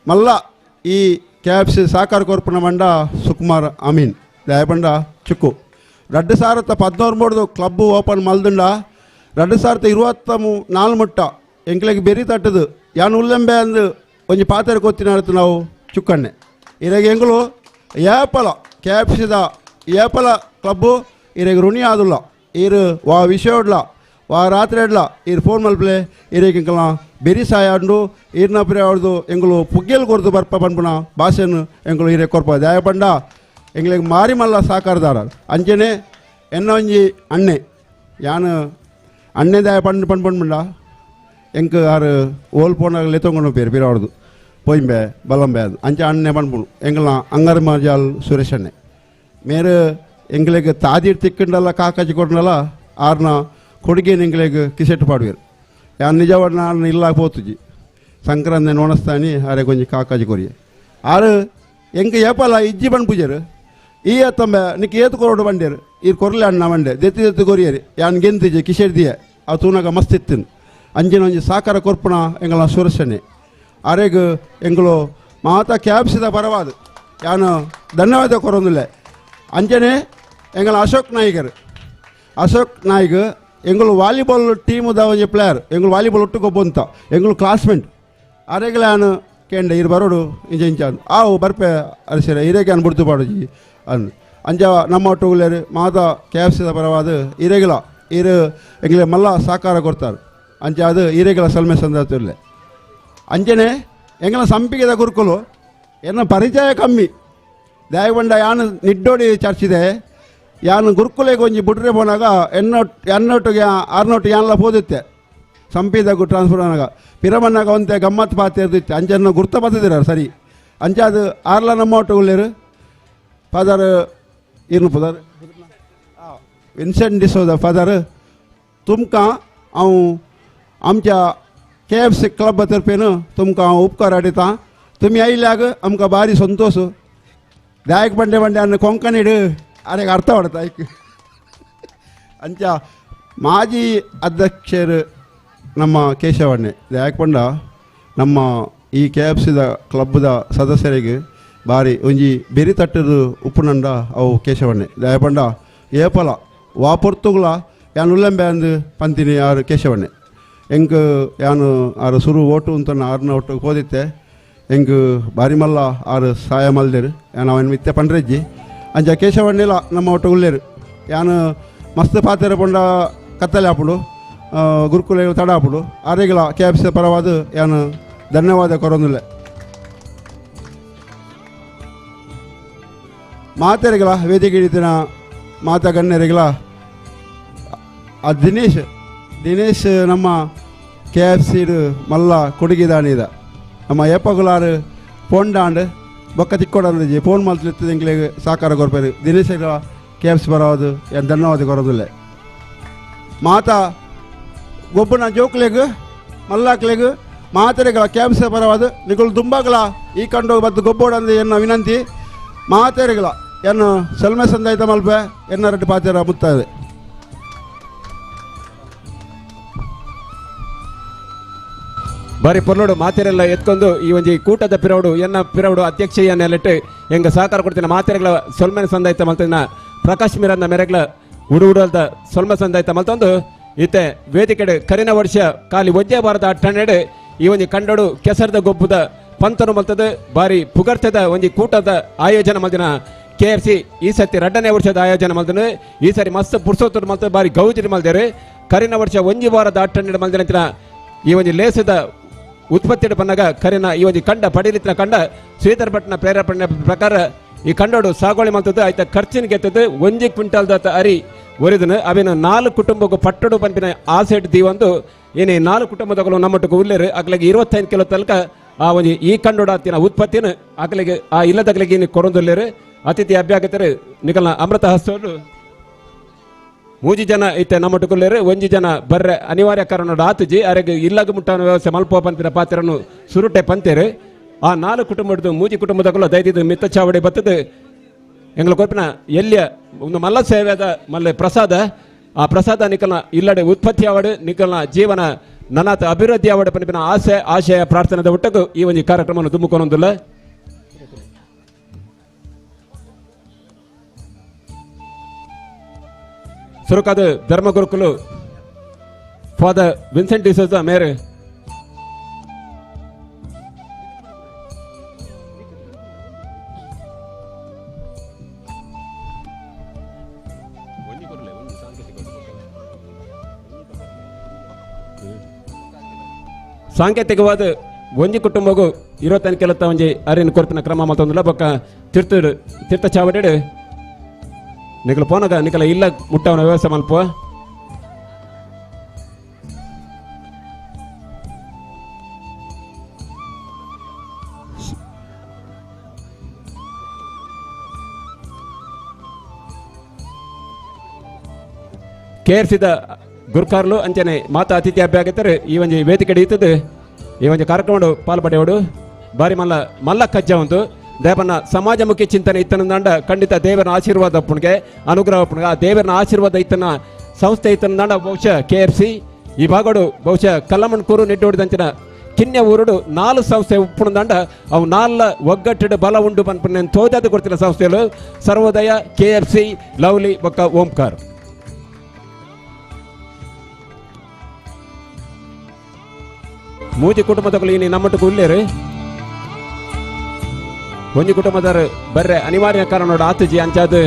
ಮಲ್ಲ ಈ ಕ್ಯಾಬ್ಸ್ ಸಾಕಾರ ಕೊರ್ಪುನ ಮಂಡ ಸುಕುಮಾರ್ ಅಮೀನ್ ದಾಯಪಂಡ ಚಿಕ್ಕು 2013 ಕ್ಲಬ್ ಓಪನ್ ಮಲ್ದುಂಡ 2024 ಮುಟ್ಟ ಎಂಕ್ಲೆಗ್ ಬೆರಿ ತಟ್ಟದು ಯಾನ್ ಉಲ್ಲಂಬೆ ಅಂದು ಒಂಜಿ ಪಾತ್ರೆ ಕೊತ್ತಿನ ನಾವು ಚುಕ್ಕಣ್ಣೆ ಇರೆಗ್ ಎಂಗುಲು ಏಪಲ ಕ್ಯಾಪ್ಸಿದ ಏಪಲ ಕ್ಲಬ್ಬು ಇರೆಗ್ ಋಣಿ ಆದುಲ್ಲ ಇರು ವಾ ವಿಷಯ ವಾ ರಾತ್ರಿ ಇಡ್ಲ ಇರು ಫೋನ್ ಮಲ್ಪಲೆ ಇರೆಗ್ ಎಂಕಲ ಬೆರಿ ಸಾಯ ಉಂಡು ಈರ್ನ ಪ್ರಿಯ ಅವ್ರದ್ದು ಎಂಗುಲು ಪುಗ್ಗೆಲ್ ಕೊರ್ದು ಬರ್ಪ ಪನ್ಪುನ ಭಾಷೆನು ಎಂಗುಲು ಹಿರೇ ಕೊರ್ಪ ದಾಯಪಂಡ ಎಂಗ್ಲೆಗ್ ಮಾರಿ ಮಲ್ಲ ಸಾಕಾರದಾರ ಅಂಚನೆ ಎನ್ನ ಒಂಜಿ ಅಣ್ಣೆ ಯಾನು ಅಣ್ಣೆ ದಾಯ ಪಂಡು ಪಂಡು ಪಂಡ್ಪುಂಡ ಎಂಕ್ ಆರು ಓಲ್ ಪೋನಾಗ ಲೆತ್ತೊಂಗೊಂಡು ಪೇರು ಪಿರ ಅವ್ರದ್ದು ಪೊಯಿಂಬೆ ಬಲಂಬೆ ಅದು ಅಂಚೆ ಅಣ್ಣೆ ಪನ್ಪುಂಡು ಎಂಗ್ಲ ಅಂಗರ್ ಮಾಜಾಲ್ ಸುರೇಶ್ ಅಣ್ಣೆ ಮೇರು ಎಂಗ್ಲೆಗ್ ತಾದಿಡ್ ತಿಕ್ಕಂಡಲ್ಲ ಕಾಕಾಜಿ ಕೊಡ್ನಲ್ಲ ಆರ್ನ ಕೊಡುಗೆನ ಎಂಗ್ಲೆಗ್ ಕಿಸೆಟ್ ಪಾಡುವೆರು ಯಾನ್ ನಿಜವಾದ ನಾನು ಇಲ್ಲ ಪೋತುಜಿ ಸಂಕ್ರಾಂತಿ ನೋಣಸ್ತಾನಿ ಆರೆ ಕೊಂಚ ಕಾಕಾಜಿ ಕೊರಿಯೆ ಆರು ಎಂಕ್ ಏಪಲ ಇಜ್ಜಿ ಬಣ್ಣ ಪೂಜೆರು ಈ ಅತ್ತಂಬೆ ನಿಕ್ ಏತು ಕೊರೋಡು ಬಂಡೇರು ಈರ್ ಕೊರ್ಲೆ ಅಣ್ಣ ಬಂಡೆ ದೆತ್ತಿ ದೆತ್ತಿ ಕೊರಿಯರಿ ಯಾನ್ ಗೆಂತಿಜೆ ಕಿಸೆಟ್ ದಿಯೆ ಅವು ತೂನಾಗ ಮಸ್ತ್ ಇತ್ತಿನ ಅಂಚಿನ ಒಂಜಿ ಸಾಕಾರ ಕೊರ್ಪುನ ಎಂಗಳ ಸುರಸನೆ ಆರೆಗ್ ಎಂಗಳು ಮಾತಾ ಕ್ಯಾಬ್ಸಿದ ಪರವಾದ ಯಾನು ಧನ್ಯವಾದ ಕೊರೊಂದಿಲ್ಲ ಅಂಚನೆ ಎಂಗಳ ಅಶೋಕ್ ನಾಯ್ಕರ್ ಅಶೋಕ್ ನಾಯ್ಕ್ ಎಂಗಳು ವಾಲಿಬಾಲ್ ಟೀಮುದ ಒಂಜಿ ಪ್ಲೇಯರ್ ಎಂಗಳು ವಾಲಿಬಾಲ್ ಒಟ್ಟುಗೊಬ್ಬಂತ ಎಂಗಳು ಕ್ಲಾಸ್ಮೇಟ್ ಅರೆಗ್ಲ ಯಾನು ಕೇಂಡ ಇರು ಬರೋಡು ಇಂಚ ಇಂಚ ಆವು ಬರ್ಪೆ ಅರಿಸಿರ ಇರೇಗೆ ಅನ್ ಬುಡ್ದು ಪಾಡುಜಿ ಅನ್ ಅಂಚ ನಮ್ಮ ಒಟ್ಟುಗುಲೇರು ಮಾತಾ ಕ್ಯಾಬ್ಸಿದ ಪರವಾದ ಇರೆಗಿಲ ಇರು ಎಂಗ್ಲೆ ಮಲ್ಲ ಸಾಕಾರ ಕೊಡ್ತಾರೆ ಅಂಚ ಅದು ಇರೆಗಿಲ ಸಲ್ಮೆ ಸಂದರ್ಭ ಅಂಚನೆ ಎಂಗಳ ಸಂಪಿಗೆದ ಗುರುಕುಲು ಎನ್ನ ಪರಿಚಯ ಕಮ್ಮಿ ದಾಯಬಂಡ ಯಾನು ನಿಡ್ಡೋಡಿ ಚರ್ಚಿದೆ ಯಾನು ಗುರುಕುಲೆಗೆ ಒಂಜಿ ಬುಡ್ರೆ ಪೋನಾಗ ಎನ್ನೊಟ್ಟಿಗೆ ಆರ್ನೊಟ್ಟು ಯಾನ್ಲ ಪೋದಿತ್ತೆ ಸಂಪಿದಾಗು ಟ್ರಾನ್ಸ್ಫರ್ ಆನಾಗ ಪಿರಮನ್ನಾಗ ಒಂತೆ ಗಮ್ಮತ್ ಪಾತೆ ಇರ್ದಿತ್ತೆ ಅಂಚನ್ನು ಗುರ್ತ ಬತ್ತಿದಿರ ಸರಿ ಅಂಚ ಅದು ಆರ್ಲ ನಮ್ಮ ಒಟ್ಟು ಉಳ್ಳೇರು father ಇರ್ನು father Vincent D'Souza father तुमकां हांव आमच्या के F C club तर्फेन तुमकां हांव उपकार हाडिता तुमी आयल्याक आमकां भारी संतोश दायक ಬಂಡೆ ಬಂಡೆ ಅನ್ನ ಕೊಂಕಣಿಡು ಅರೆಗೆ ಅರ್ಥ ಪಡ್ತಾ ಐಕ್ ಅಂಚ ಮಾಜಿ ಅಧ್ಯಕ್ಷರು ನಮ್ಮ ಕೇಶವಣ್ಣೆ ದಾಯಕ್ ಪಂಡ ನಮ್ಮ ಈ ಕೆ ಎಫ್ ಸಿದ ಕ್ಲಬ್ದ ಸದಸ್ಯರಿಗೆ ಬಾರಿ ಒಂಜಿ ಬೆರಿ ತಟ್ಟದು ಉಪ್ಪುನಂಡ ಅವು ಕೇಶವಣ್ಣೆ ದಾಯಪಂಡ ಏಪಲ ವಾಪೊರ್ತುಗುಲ ಯಾನ್ ಉಲ್ಲಂಬೆ ಅಂದು ಪಂತಿನಿ ಆರು ಕೇಶವಣ್ಣೆ ಎಂಕ್ ಯಾನು ಆರು ಸುರು ಓಟು ಅಂತ ಆರ್ನ ಒಟ್ಟು ಹೋದಿತ್ತೆ ಎಂಕ್ ಬಾರಿ ಮಲ್ಲ ಆರು ಸಹಾಯ ಮಲ್ದೇರು ಯಾನ್ ಅವನ ಮಿತ್ತೆ ಪಂಡ್ರೆಜ್ಜಿ ಅಂಚ ಕೇಶವಣ್ಣೆಲ ನಮ್ಮ ಒಟ್ಟು ಉಲ್ಲೇರು ಯಾನು ಮಸ್ತ್ ಪಾತೆರ ಪಂಡ ಕತ್ತಲೆ ಆಪುಂಡು ಗುರುಕುಲ ತಡ ಆಪುಂಡು ಆರೆಗಿಲ K F C ಪರವಾದ ಯಾನು ಧನ್ಯವಾದ ಕೊರೊಂದುಲ್ಲೆ ಮಾತೆರಿಗಳ ವೇದಿಕೆ ಹಿಡಿತಿನ ಮಾತಾ ಗಣ್ಯರಿಗಳ ಆ ದಿನೇಶ್ ದಿನೇಶ್ ನಮ್ಮ ಕೆ ಎಫ್ ಸಿಡು ಮಲ್ಲ ಕೊಡುಗೆದಾನಿದ ನಮ್ಮ ಏಪಗುಲಾರು ಪೋಂಡಾಂಡ್ ಬೊಕ್ಕ ತಿಕ್ಕೊಡಂದಿಜಿ ಫೋನ್ ಮಲ್ತಿರ್ತದೆ ಎಂಕ್ಲೆಗ್ ಸಹಕಾರ ಕೊರ್ಪೇರು ದಿನೇಶ್ K F C ಬರೋದು ಏನು ಧನ್ಯವಾದ ಕೊರೋದಿಲ್ಲ ಮಾತಾ ಗೊಬ್ಬನ ಜೋಕ್ಲೆಗ್ ಮಲ್ಲಾಕ್ಲೆಗ್ ಮಾತೆರೆಗಳ K F C ಪರವಾದ ನಿಕುಲು ದುಂಬಾಗಲ ಈ ಕಂಡು ಮತ್ತು ಗೊಬ್ಬೋಡಂದು ಎನ್ನ ವಿನಂತಿ ಮಾತೆರೆಗಳ ಎನ್ನು ಸಲ್ಮೆ ಸಂದಾಯ್ತ ಮಲ್ಪೆ ಎನ್ನ ರೆಡ್ಡಿ ಪಾತೆರ ಮುತ್ತದೆ.
ಬಾರಿ ಪೊರ್ಲೋಡು ಮಾತೆರೆಲ್ಲ ಎತ್ಕೊಂಡು ಈ ಒಂಜಿ ಕೂಟದ ಪಿರವಡು ಎನ್ನ ಪಿರವಡು ಅಧ್ಯಕ್ಷೆಯ ನೆಲೆಟ್ಟು ಎಂಗ ಸಹಕಾರ ಕೊಡ್ತೀನಿ ಮಾತೆರೆಗಳ ಸೊಲ್ಮೆನ ಸಂದಾಯ್ತ ಮಲ್ತಿನ ಪ್ರಕಾಶ್ ಮಿರನ್ನ ಮೆರೆಗಳ ಉಡುಉಡಲ್ದ ಸೊಲ್ಮೆ ಸಂದಾಯ್ತ ಮಲ್ತೊಂದು ಇತ್ತೆ ವೇದಿಕೆಡು ಕರಿನ ವರ್ಷ ಖಾಲಿ ಒಜ್ಜೆ ಬಾರದ ಅಟ್ಟಣೆಡು ಈ ಒಂಜಿ ಕಂಡೋಡು ಕೆಸರದ ಗೊಬ್ಬದ ಪಂತನು ಮಲ್ತದ ಬಾರಿ ಪುಗರ್ತದ ಒಂಜಿ ಕೂಟದ ಆಯೋಜನೆ ಮಲ್ದಿನ K F C ಈ ಸತಿ ರಡ್ಡನೇ ವರ್ಷದ ಆಯೋಜನೆ ಮಲ್ದನು ಈ ಸರಿ ಮಸ್ತ್ ಪುರ್ಸೋತ್ತರ ಮಲ್ತದ ಬಾರಿ ಗೌಜಿನ ಮಲ್ದೇರು ಕರಿನ ವರ್ಷ ಒಂಜಿ ವಾರದ ಅಟ್ಟಣೆಡು ಮಲ್ದಿನ ಈ ಒಂಜಿ ಲೇಸದ ಉತ್ಪತ್ತಿ ಬನ್ನಾಗ ಕರಿನ ಈ ಒಂಜಿ ಕಂಡ ಪಡೀಲಿತ್ತಿನ ಕಂಡ ಶ್ರೀಧರ್ ಭಟ್ನ ಪ್ರೇರೇಪಣೆ ಪ್ರಕಾರ ಈ ಕಂಡೋಡು ಸಾಗುವಳಿ ಮಲ್ತದ್ದು ಆಯ್ತ ಖರ್ಚಿನ ಗೆತ್ತದ್ದು ಒಂಜಿ ಕ್ವಿಂಟಾಲ್ದ ಅರಿ ಒರಿದನು ಅವಿನ 4 ಕುಟುಂಬಕ್ಕೂ ಪಟ್ಟಡು ಪಂಪಿನ ಆಸೆಟ್ ದೀವೊಂದು ಏನೇ 4 ಕುಟುಂಬದಗಳು ನಮ್ಮೊಟ್ಟಿಗೆ ಉಲ್ಲೇರು ಅಗ್ಲಿಗೆ 25 ಕಿಲೋ ತನಕ ಆ ಒಂಜಿ ಈ ಕಂಡೋಡ ಆತಿನ ಉತ್ಪತ್ತಿನ ಅಗಲಿಗೆ ಆ ಇಲ್ಲದಗಲಿಗೆ ಇನ್ನು ಕೊರೊಂದುಲ್ಲೇರು ಅತಿಥಿ ಅಭ್ಯಾಗತರು ನಿಕಲ್ನ ಅಮೃತ ಹಸ್ತೋರು ಮೂಜಿ ಜನ ಇತ್ತೆ ನಮ್ಮೊಟ್ಟುಕುಲ್ಲೇರು ಒಂಜಿ ಜನ ಬರ್ರೆ ಅನಿವಾರ್ಯ ಕಾರಣ ಆತುಜಿ ಅರೆಗೆ ಇಲ್ಲಗ ಮುಟ್ಟಾನ ವ್ಯವಸ್ಥೆ ಮಲ್ಪ ಪಂತಿನ ಪಾತ್ರನು ಸುರುಟೆ ಪಂತೇರು ಆ 4 ಕುಟುಂಬದ ಮೂಜಿ ಕುಟುಂಬದಗಳು ದೈದಿದ್ದು ಮಿತ್ತ ಚಾವಡಿ ಬತ್ತದು ಎಂಗಳ ಕೊರ್ಪಿನ ಎಲ್ಲಿಯ ಒಂದು ಮಲ್ಲ ಸೇವೆದ ಮಲ್ಲೆ ಪ್ರಸಾದ ಆ ಪ್ರಸಾದ ನಿಕಲ್ನ ಇಲ್ಲಡೆ ಉತ್ಪತ್ತಿ ಆವಡು ನಿಕಲ್ನ ಜೀವನ ನನಾತ ಅಭಿವೃದ್ಧಿ ಆವಡು ಪನ್ಪಿನ ಆಸೆ ಆಶಯ ಪ್ರಾರ್ಥನೆದ ಒಟ್ಟಗೂ ಈ ಒಂದು ಕಾರ್ಯಕ್ರಮವನ್ನು ತುಂಬಿಕೊಂಡೊಂದಿಲ್ಲ. ಸುರುಕಾದ ಧರ್ಮಗುರುಕುಲು ಫಾದರ್ ವಿನ್ಸೆಂಟ್ ಡಿಸೋಜ ಮೇರೆ ಸಾಂಕೇತಿಕವಾದ ಒಂಜಿ ಕುಟುಂಬಗೂ 25 ಕೆಲತ್ತ ಒಂಜಿ ಅರಿನ ಕೊರ್ಪಿನ ಕ್ರಮ ಮತ್ತೊಂದಿಲ್ಲ ಬೊಕ್ಕ ತೀರ್ಥ ತೀರ್ಥ ಚಾವಡಿಡು ನಿಕಲ ಪೋನಗ ನಿಕಲ ಇಲ್ಲ ಮುಟ್ಟವನ ವ್ಯವಸ್ಥೆ ಮಲ್ಪ ಕೇರ್ಸಿದ ಗುರ್ಕಾರ್ಲು ಅಂಚನೆ ಮಾತಾ ಅತಿಥಿ ಅಭ್ಯಾಗತರು ಈ ಒಂಜಿ ವೇದಿಕೆ ಇತ್ತದು ಈ ಒಂಜಿ ಕಾರ್ಯಕ್ರಮ ಪಾಲ್ ಪಡೆಯೋಡು ಬಾರಿ ಮಲ್ಲ ಮಲ್ಲ ಕಜ್ಜ ಉಂಟು ದೇವನ ಸಮಾಜಮುಖಿ ಚಿಂತನೆ ಇತ್ತನಂದ ಖಂಡಿತ ದೇವರ ಆಶೀರ್ವಾದ ಪುಣ್ಗೆ ಅನುಗ್ರಹ ಪುಣ್ಗೆ ಆ ದೇವರ ಆಶೀರ್ವಾದ ಇತ್ತನ ಸಂಸ್ಥೆ ಇತ್ತನಂದ ಬಹುಶಃ K F C ಈ ಭಾಗಡು ಬಹುಶಃ ಕಲ್ಲಮಣ್ಕೂರು ನಿಟ್ಟೋಡಿದಂಚಿನ ಕಿನ್ಯ ಊರುಡು 4 ಸಂಸ್ಥೆ ಉಪ್ಪುಣದಂಡ ಅವು 4 ಒಗ್ಗಟ್ಟಿಡು ಬಲ ಉಂಡು ಪನ್ಪುನ ತೋಜಾದ ಕೊಡ್ತಿನ ಸಂಸ್ಥೆಗಳು Sarvodaya K F C lovely ಬೊಕ್ಕ ಓಂಕಾರ್. ಮೂಜಿ ಕುಟುಂಬದಗಳು ಇನಿ ನಮ್ಮಟ್ಟುಕು ಉಲ್ಲೇರು ಒಂಜಿ ಕುಟುಂಬದಾರು ಬರ್ರೆ ಅನಿವಾರ್ಯ ಕಾರಣೋಡು ಆತುಜಿ ಅಂಚಾದ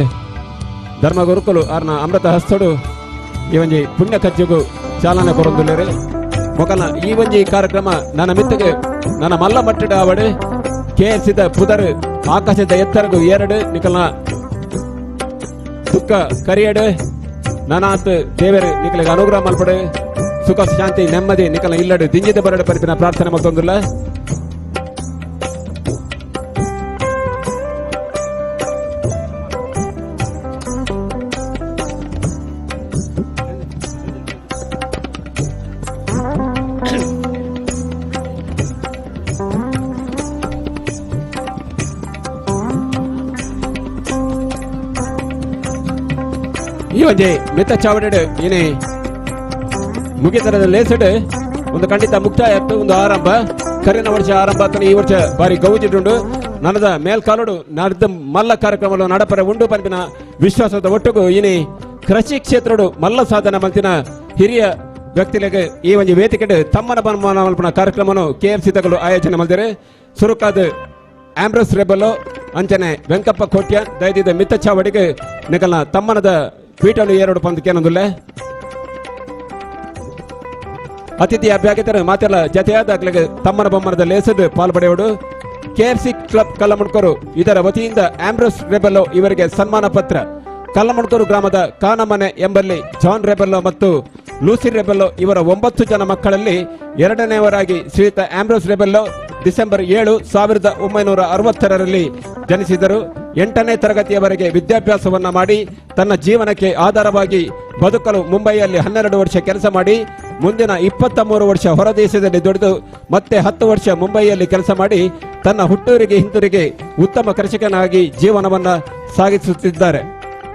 ಧರ್ಮಗುರುಕುಲು ಆರ್ನ ಅಮೃತ ಹಸ್ತಡು ಈ ಒಂಜಿ ಪುಣ್ಯ ಕಜ್ಜೆಗು ಚಾಲನೆ ಕೊರೊಂದುಲ್ಲೇರು ಮೊಕಲ್ನ ಈ ಒಂಜಿ ಕಾರ್ಯಕ್ರಮ ನನ್ನ ಮಿತ್ತಗೆ ನನ್ನ ಮಲ್ಲ ಮಟ್ಟಡ ಆವಡು ಕೆಎಫ್ಸಿದ ಪುದರ್ ಆಕಾಶದ ಎತ್ತರಗು ಎರಡು ನಿಕಲ್ನ ದುಃಖ ಕರಿಯಡು ನನಾತ್ ದೇವರು ನಿಕಲಿಗೆ ಅನುಗ್ರಹ ಮಲ್ಪಡು ಸುಖ ಶಾಂತಿ ನೆಮ್ಮದಿ ನಿಕಲ ಇಲ್ಲಡು ದಿಂಜಿದ ಬರಡು ಪರಿಪಿನ ಪ್ರಾರ್ಥನೆ ಮತ್ತೊಂದಿಲ್ಲ. ಈ ಒಂಜಿ ಮಿತ್ತ ಚಾವಡಿಡ್ ಇನಿ ಮುಗಿತರದ ಲೇಸಡ್ ಒಂದು ಖಂಡಿತ ಮುಕ್ತಾಯ ಆಯ್ತು. ಒಂದು ಆರಂಭ ಕರಿನ ವರ್ಷ ಆರಂಭ ಆತನ ಈ ವರ್ಷ ಬಾರಿ ಗೌಜಿಡುಂಡು ನನದ ಮೇಲ್ಕಾಲುಡು ನಡೆದ ಮಲ್ಲ ಕಾರ್ಯಕ್ರಮಗಳು ನಡಪರ ಉಂಡು ಪನ್ಪಿನ ವಿಶ್ವಾಸದ ಒಟ್ಟುಗು ಇನಿ ಕೃಷಿ ಕ್ಷೇತ್ರಡು ಮಲ್ಲ ಸಾಧನೆ ಮಲ್ತಿನ ಹಿರಿಯ ವ್ಯಕ್ತಿಗಳಿಗೆ ಈ ಒಂಜಿ ವೇದಿಕೆಡ್ ತಮ್ಮನ ಬನ್ಮಾನ ಮಲ್ಪನ ಕಾರ್ಯಕ್ರಮನು ಕೆಎಫ್ಸಿ ತಗಲು ಆಯೋಜನೆ ಮಲ್ದಿರೆ. ಸುರುಕಾದ ಆಂಬ್ರಸ್ ರೆಬಲ್ಲೋ ಅಂಚನೆ ವೆಂಕಪ್ಪ ಕೋಟ್ಯ ದಯದಿದ ಮಿತ್ತ ಚಾವಡಿಗೆ ನಿಕಲ್ನ ತಮ್ಮನದ ಪೀಠನು ಏರೋಡು ಪಂದಕ್ಕೇನೊಂದುಲ್ಲೆ. ಅತಿಥಿ ಅಭ್ಯಾಗತರು ಮಾತೆಲ್ಲ ಜತೆಯಾದ ತಮ್ಮನ ಬೊಮ್ಮನದ ಲೇಸದು ಪಾಲ್ಪಡೆಯೋಡು. ಕೆಎಫ್ಸಿ ಕ್ಲಬ್ ಕಲ್ಲಮುಣ್ಕೂರು ಇದರ ವತಿಯಿಂದ ಆಂಬ್ರಸ್ ರೆಬೆಲ್ಲೋ ಇವರಿಗೆ ಸನ್ಮಾನ ಪತ್ರ. ಕಲ್ಲಮುಣ್ಕೂರು ಗ್ರಾಮದ ಕಾನಮನೆ ಎಂಬಲ್ಲಿ ಜಾನ್ ರೆಬೆಲ್ಲೋ ಮತ್ತು ಲೂಸಿ ರೆಬೆಲ್ಲೋ ಇವರ 9 ಜನ ಮಕ್ಕಳಲ್ಲಿ ಎರಡನೆಯವರಾಗಿ ಶ್ರೀಯುತ ಆಂಬ್ರಸ್ ರೆಬೆಲ್ಲೋ ಡಿಸೆಂಬರ್ 7, 1960ರಲ್ಲಿ ಜನಿಸಿದರು. 8ನೇ ತರಗತಿಯವರೆಗೆ ವಿದ್ಯಾಭ್ಯಾಸವನ್ನು ಮಾಡಿ ತನ್ನ ಜೀವನಕ್ಕೆ ಆಧಾರವಾಗಿ ಬದುಕಲು ಮುಂಬೈಯಲ್ಲಿ 12 ವರ್ಷ ಕೆಲಸ ಮಾಡಿ ಮುಂದಿನ 23 ವರ್ಷ ಹೊರದೇಶದಲ್ಲಿ ದುಡಿದು ಮತ್ತೆ 10 ವರ್ಷ ಮುಂಬೈಯಲ್ಲಿ ಕೆಲಸ ಮಾಡಿ ತನ್ನ ಹುಟ್ಟೂರಿಗೆ ಹಿಂತಿರುಗಿ ಉತ್ತಮ ಕೃಷಿಕನಾಗಿ ಜೀವನವನ್ನು ಸಾಗಿಸುತ್ತಿದ್ದಾರೆ.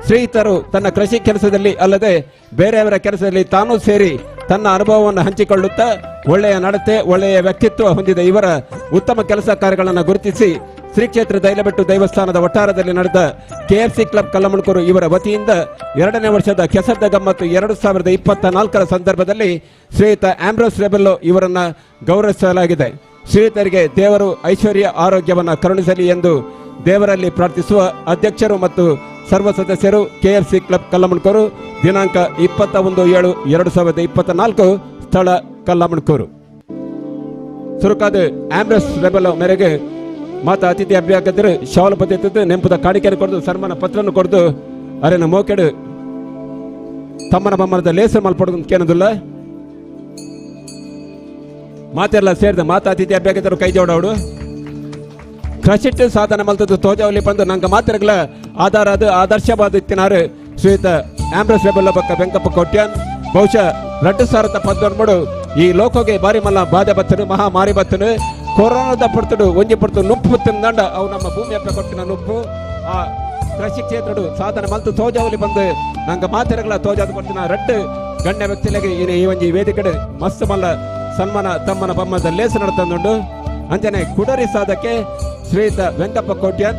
ಶ್ರೀಯುತರು ತನ್ನ ಕೃಷಿ ಕೆಲಸದಲ್ಲಿ ಅಲ್ಲದೆ ಬೇರೆಯವರ ಕೆಲಸದಲ್ಲಿ ತಾನೂ ಸೇರಿ ತನ್ನ ಅನುಭವವನ್ನು ಹಂಚಿಕೊಳ್ಳುತ್ತಾ ಒಳ್ಳೆಯ ನಡತೆ, ಒಳ್ಳೆಯ ವ್ಯಕ್ತಿತ್ವ ಹೊಂದಿದ ಇವರ ಉತ್ತಮ ಕೆಲಸ ಕಾರ್ಯಗಳನ್ನು ಗುರುತಿಸಿ ಶ್ರೀ ಕ್ಷೇತ್ರ ದೈಲಬೆಟ್ಟು ದೇವಸ್ಥಾನದ ವಠಾರದಲ್ಲಿ ನಡೆದ ಕೆಎಫ್ಸಿ ಕ್ಲಬ್ ಕಲ್ಲಮುಣ್ಕೂರು ಇವರ ವತಿಯಿಂದ 2ನೇ ವರ್ಷದ ಕೆಸರ್ದ ಗಮ್ಮತ್ತು 2024 ಸಂದರ್ಭದಲ್ಲಿ ಶ್ರೀಯುತ ಆಂಬ್ರೋಸ್ ರೆಬೆಲ್ಲೋ ಇವರನ್ನು ಗೌರವಿಸಲಾಗಿದೆ. ಶ್ರೀಯುತರಿಗೆ ದೇವರು ಐಶ್ವರ್ಯ ಆರೋಗ್ಯವನ್ನು ಕರುಣಿಸಲಿ ಎಂದು ದೇವರಲ್ಲಿ ಪ್ರಾರ್ಥಿಸುವ ಅಧ್ಯಕ್ಷರು ಮತ್ತು ಸರ್ವ ಸದಸ್ಯರು ಕೆಎಫ್ಸಿ ಕ್ಲಬ್ ಕಲ್ಲಮುಣ್ಕೂರು, ದಿನಾಂಕ 21/7/2024, ಸ್ಥಳ ಕಲ್ಲಮುಣ್ಕೂರು. ಸುರುಕಾದ ಆಂಬ್ರಸ್ ರೆಬೆಲ್ಲೋ ಮೇರೆಗೆ ಮಾತಾ ಅತಿಥಿ ಅಭ್ಯಾಗತರು ಶಾಲು ಪದ್ಧತಿ ನೆಂಪುದ ಕಾಣಿಕೆಯನ್ನು ಕೊಡದು ಸನ್ಮಾನ ಪತ್ರವನ್ನು ಕೊಡದು ಅರೆನ ಮೋಕೆಡು ತಮ್ಮನ ಬಮ್ಮನದ ಲೇಸರ್ ಮಲ್ಪಡೋದು ಕೇನದಿಲ್ಲ. ಮಾತೆಲ್ಲ ಸೇರಿದ ಮಾತಾ ಅತಿಥಿ ಅಭ್ಯಾಗತರು ಕೈ ಜೋಡವಡು ಕೃಷಿಟ್ಟು ಸಾಧನೆ ಮಲ್ತದ್ದು ತೋಜಾವಲಿ ಬಂದು ನಂಗೆ ಮಾತ್ರಗಳ ಆಧಾರ ಅದು ಆದರ್ಶವಾದ ಇತ್ತಿನಾರು ಶ್ರೀಯುತ ಆಂಬ್ರಸ್ ರೆಬೆಲ್ಲೋ ಬಕ್ಕ ವೆಂಕಪ್ಪ ಕೊಟ್ಯಾನ್. ಬಹುಶಃ 2019 ಈ ಲೋಕಗೆ ಬಾರಿ ಮಲ್ಲ ಬಾಧೆ ಬತ್ತನು ಮಹಾಮಾರಿ ಬತ್ತನು ಕೊರೋನಾದ ಪಡ್ತಡು ಒಂಜಿ ಪಡ್ತು ನುಪ್ಪು ತಿಂದಂಡ ಅವು ನಮ್ಮ ಭೂಮಿ ಅಪ್ಪ ಕೊಟ್ಟಿನ ನುಪ್ಪು ಆ ಕೃಷಿ ಕ್ಷೇತ್ರಡು ಸಾಧನೆ ಮಲ್ತು ತೋಜಾವಲಿ ಬಂದು ನಂಗೆ ಮಾತೆರಗಳ ತೋಜಾದ ಕೊಡ್ತಿನ ರಡ್ಡು ಗಣ್ಯ ವ್ಯಕ್ತಿಗಳಿಗೆ ಈ ಒಂಜಿ ವೇದಿಕೆಡು ಮಸ್ತ್ ಮಲ್ಲ ಸನ್ಮಾನ ತಮ್ಮನ ಬಮ್ಮದ ಲೇಸು ನಡತಂದುಂಡು. ಅಂಚನೆ ಕುಡರಿ ಸಾಧಕ್ಕೆ ಶ್ರೀಯುತ ವೆಂಕಪ್ಪ ಕೋಟ್ಯಾನ್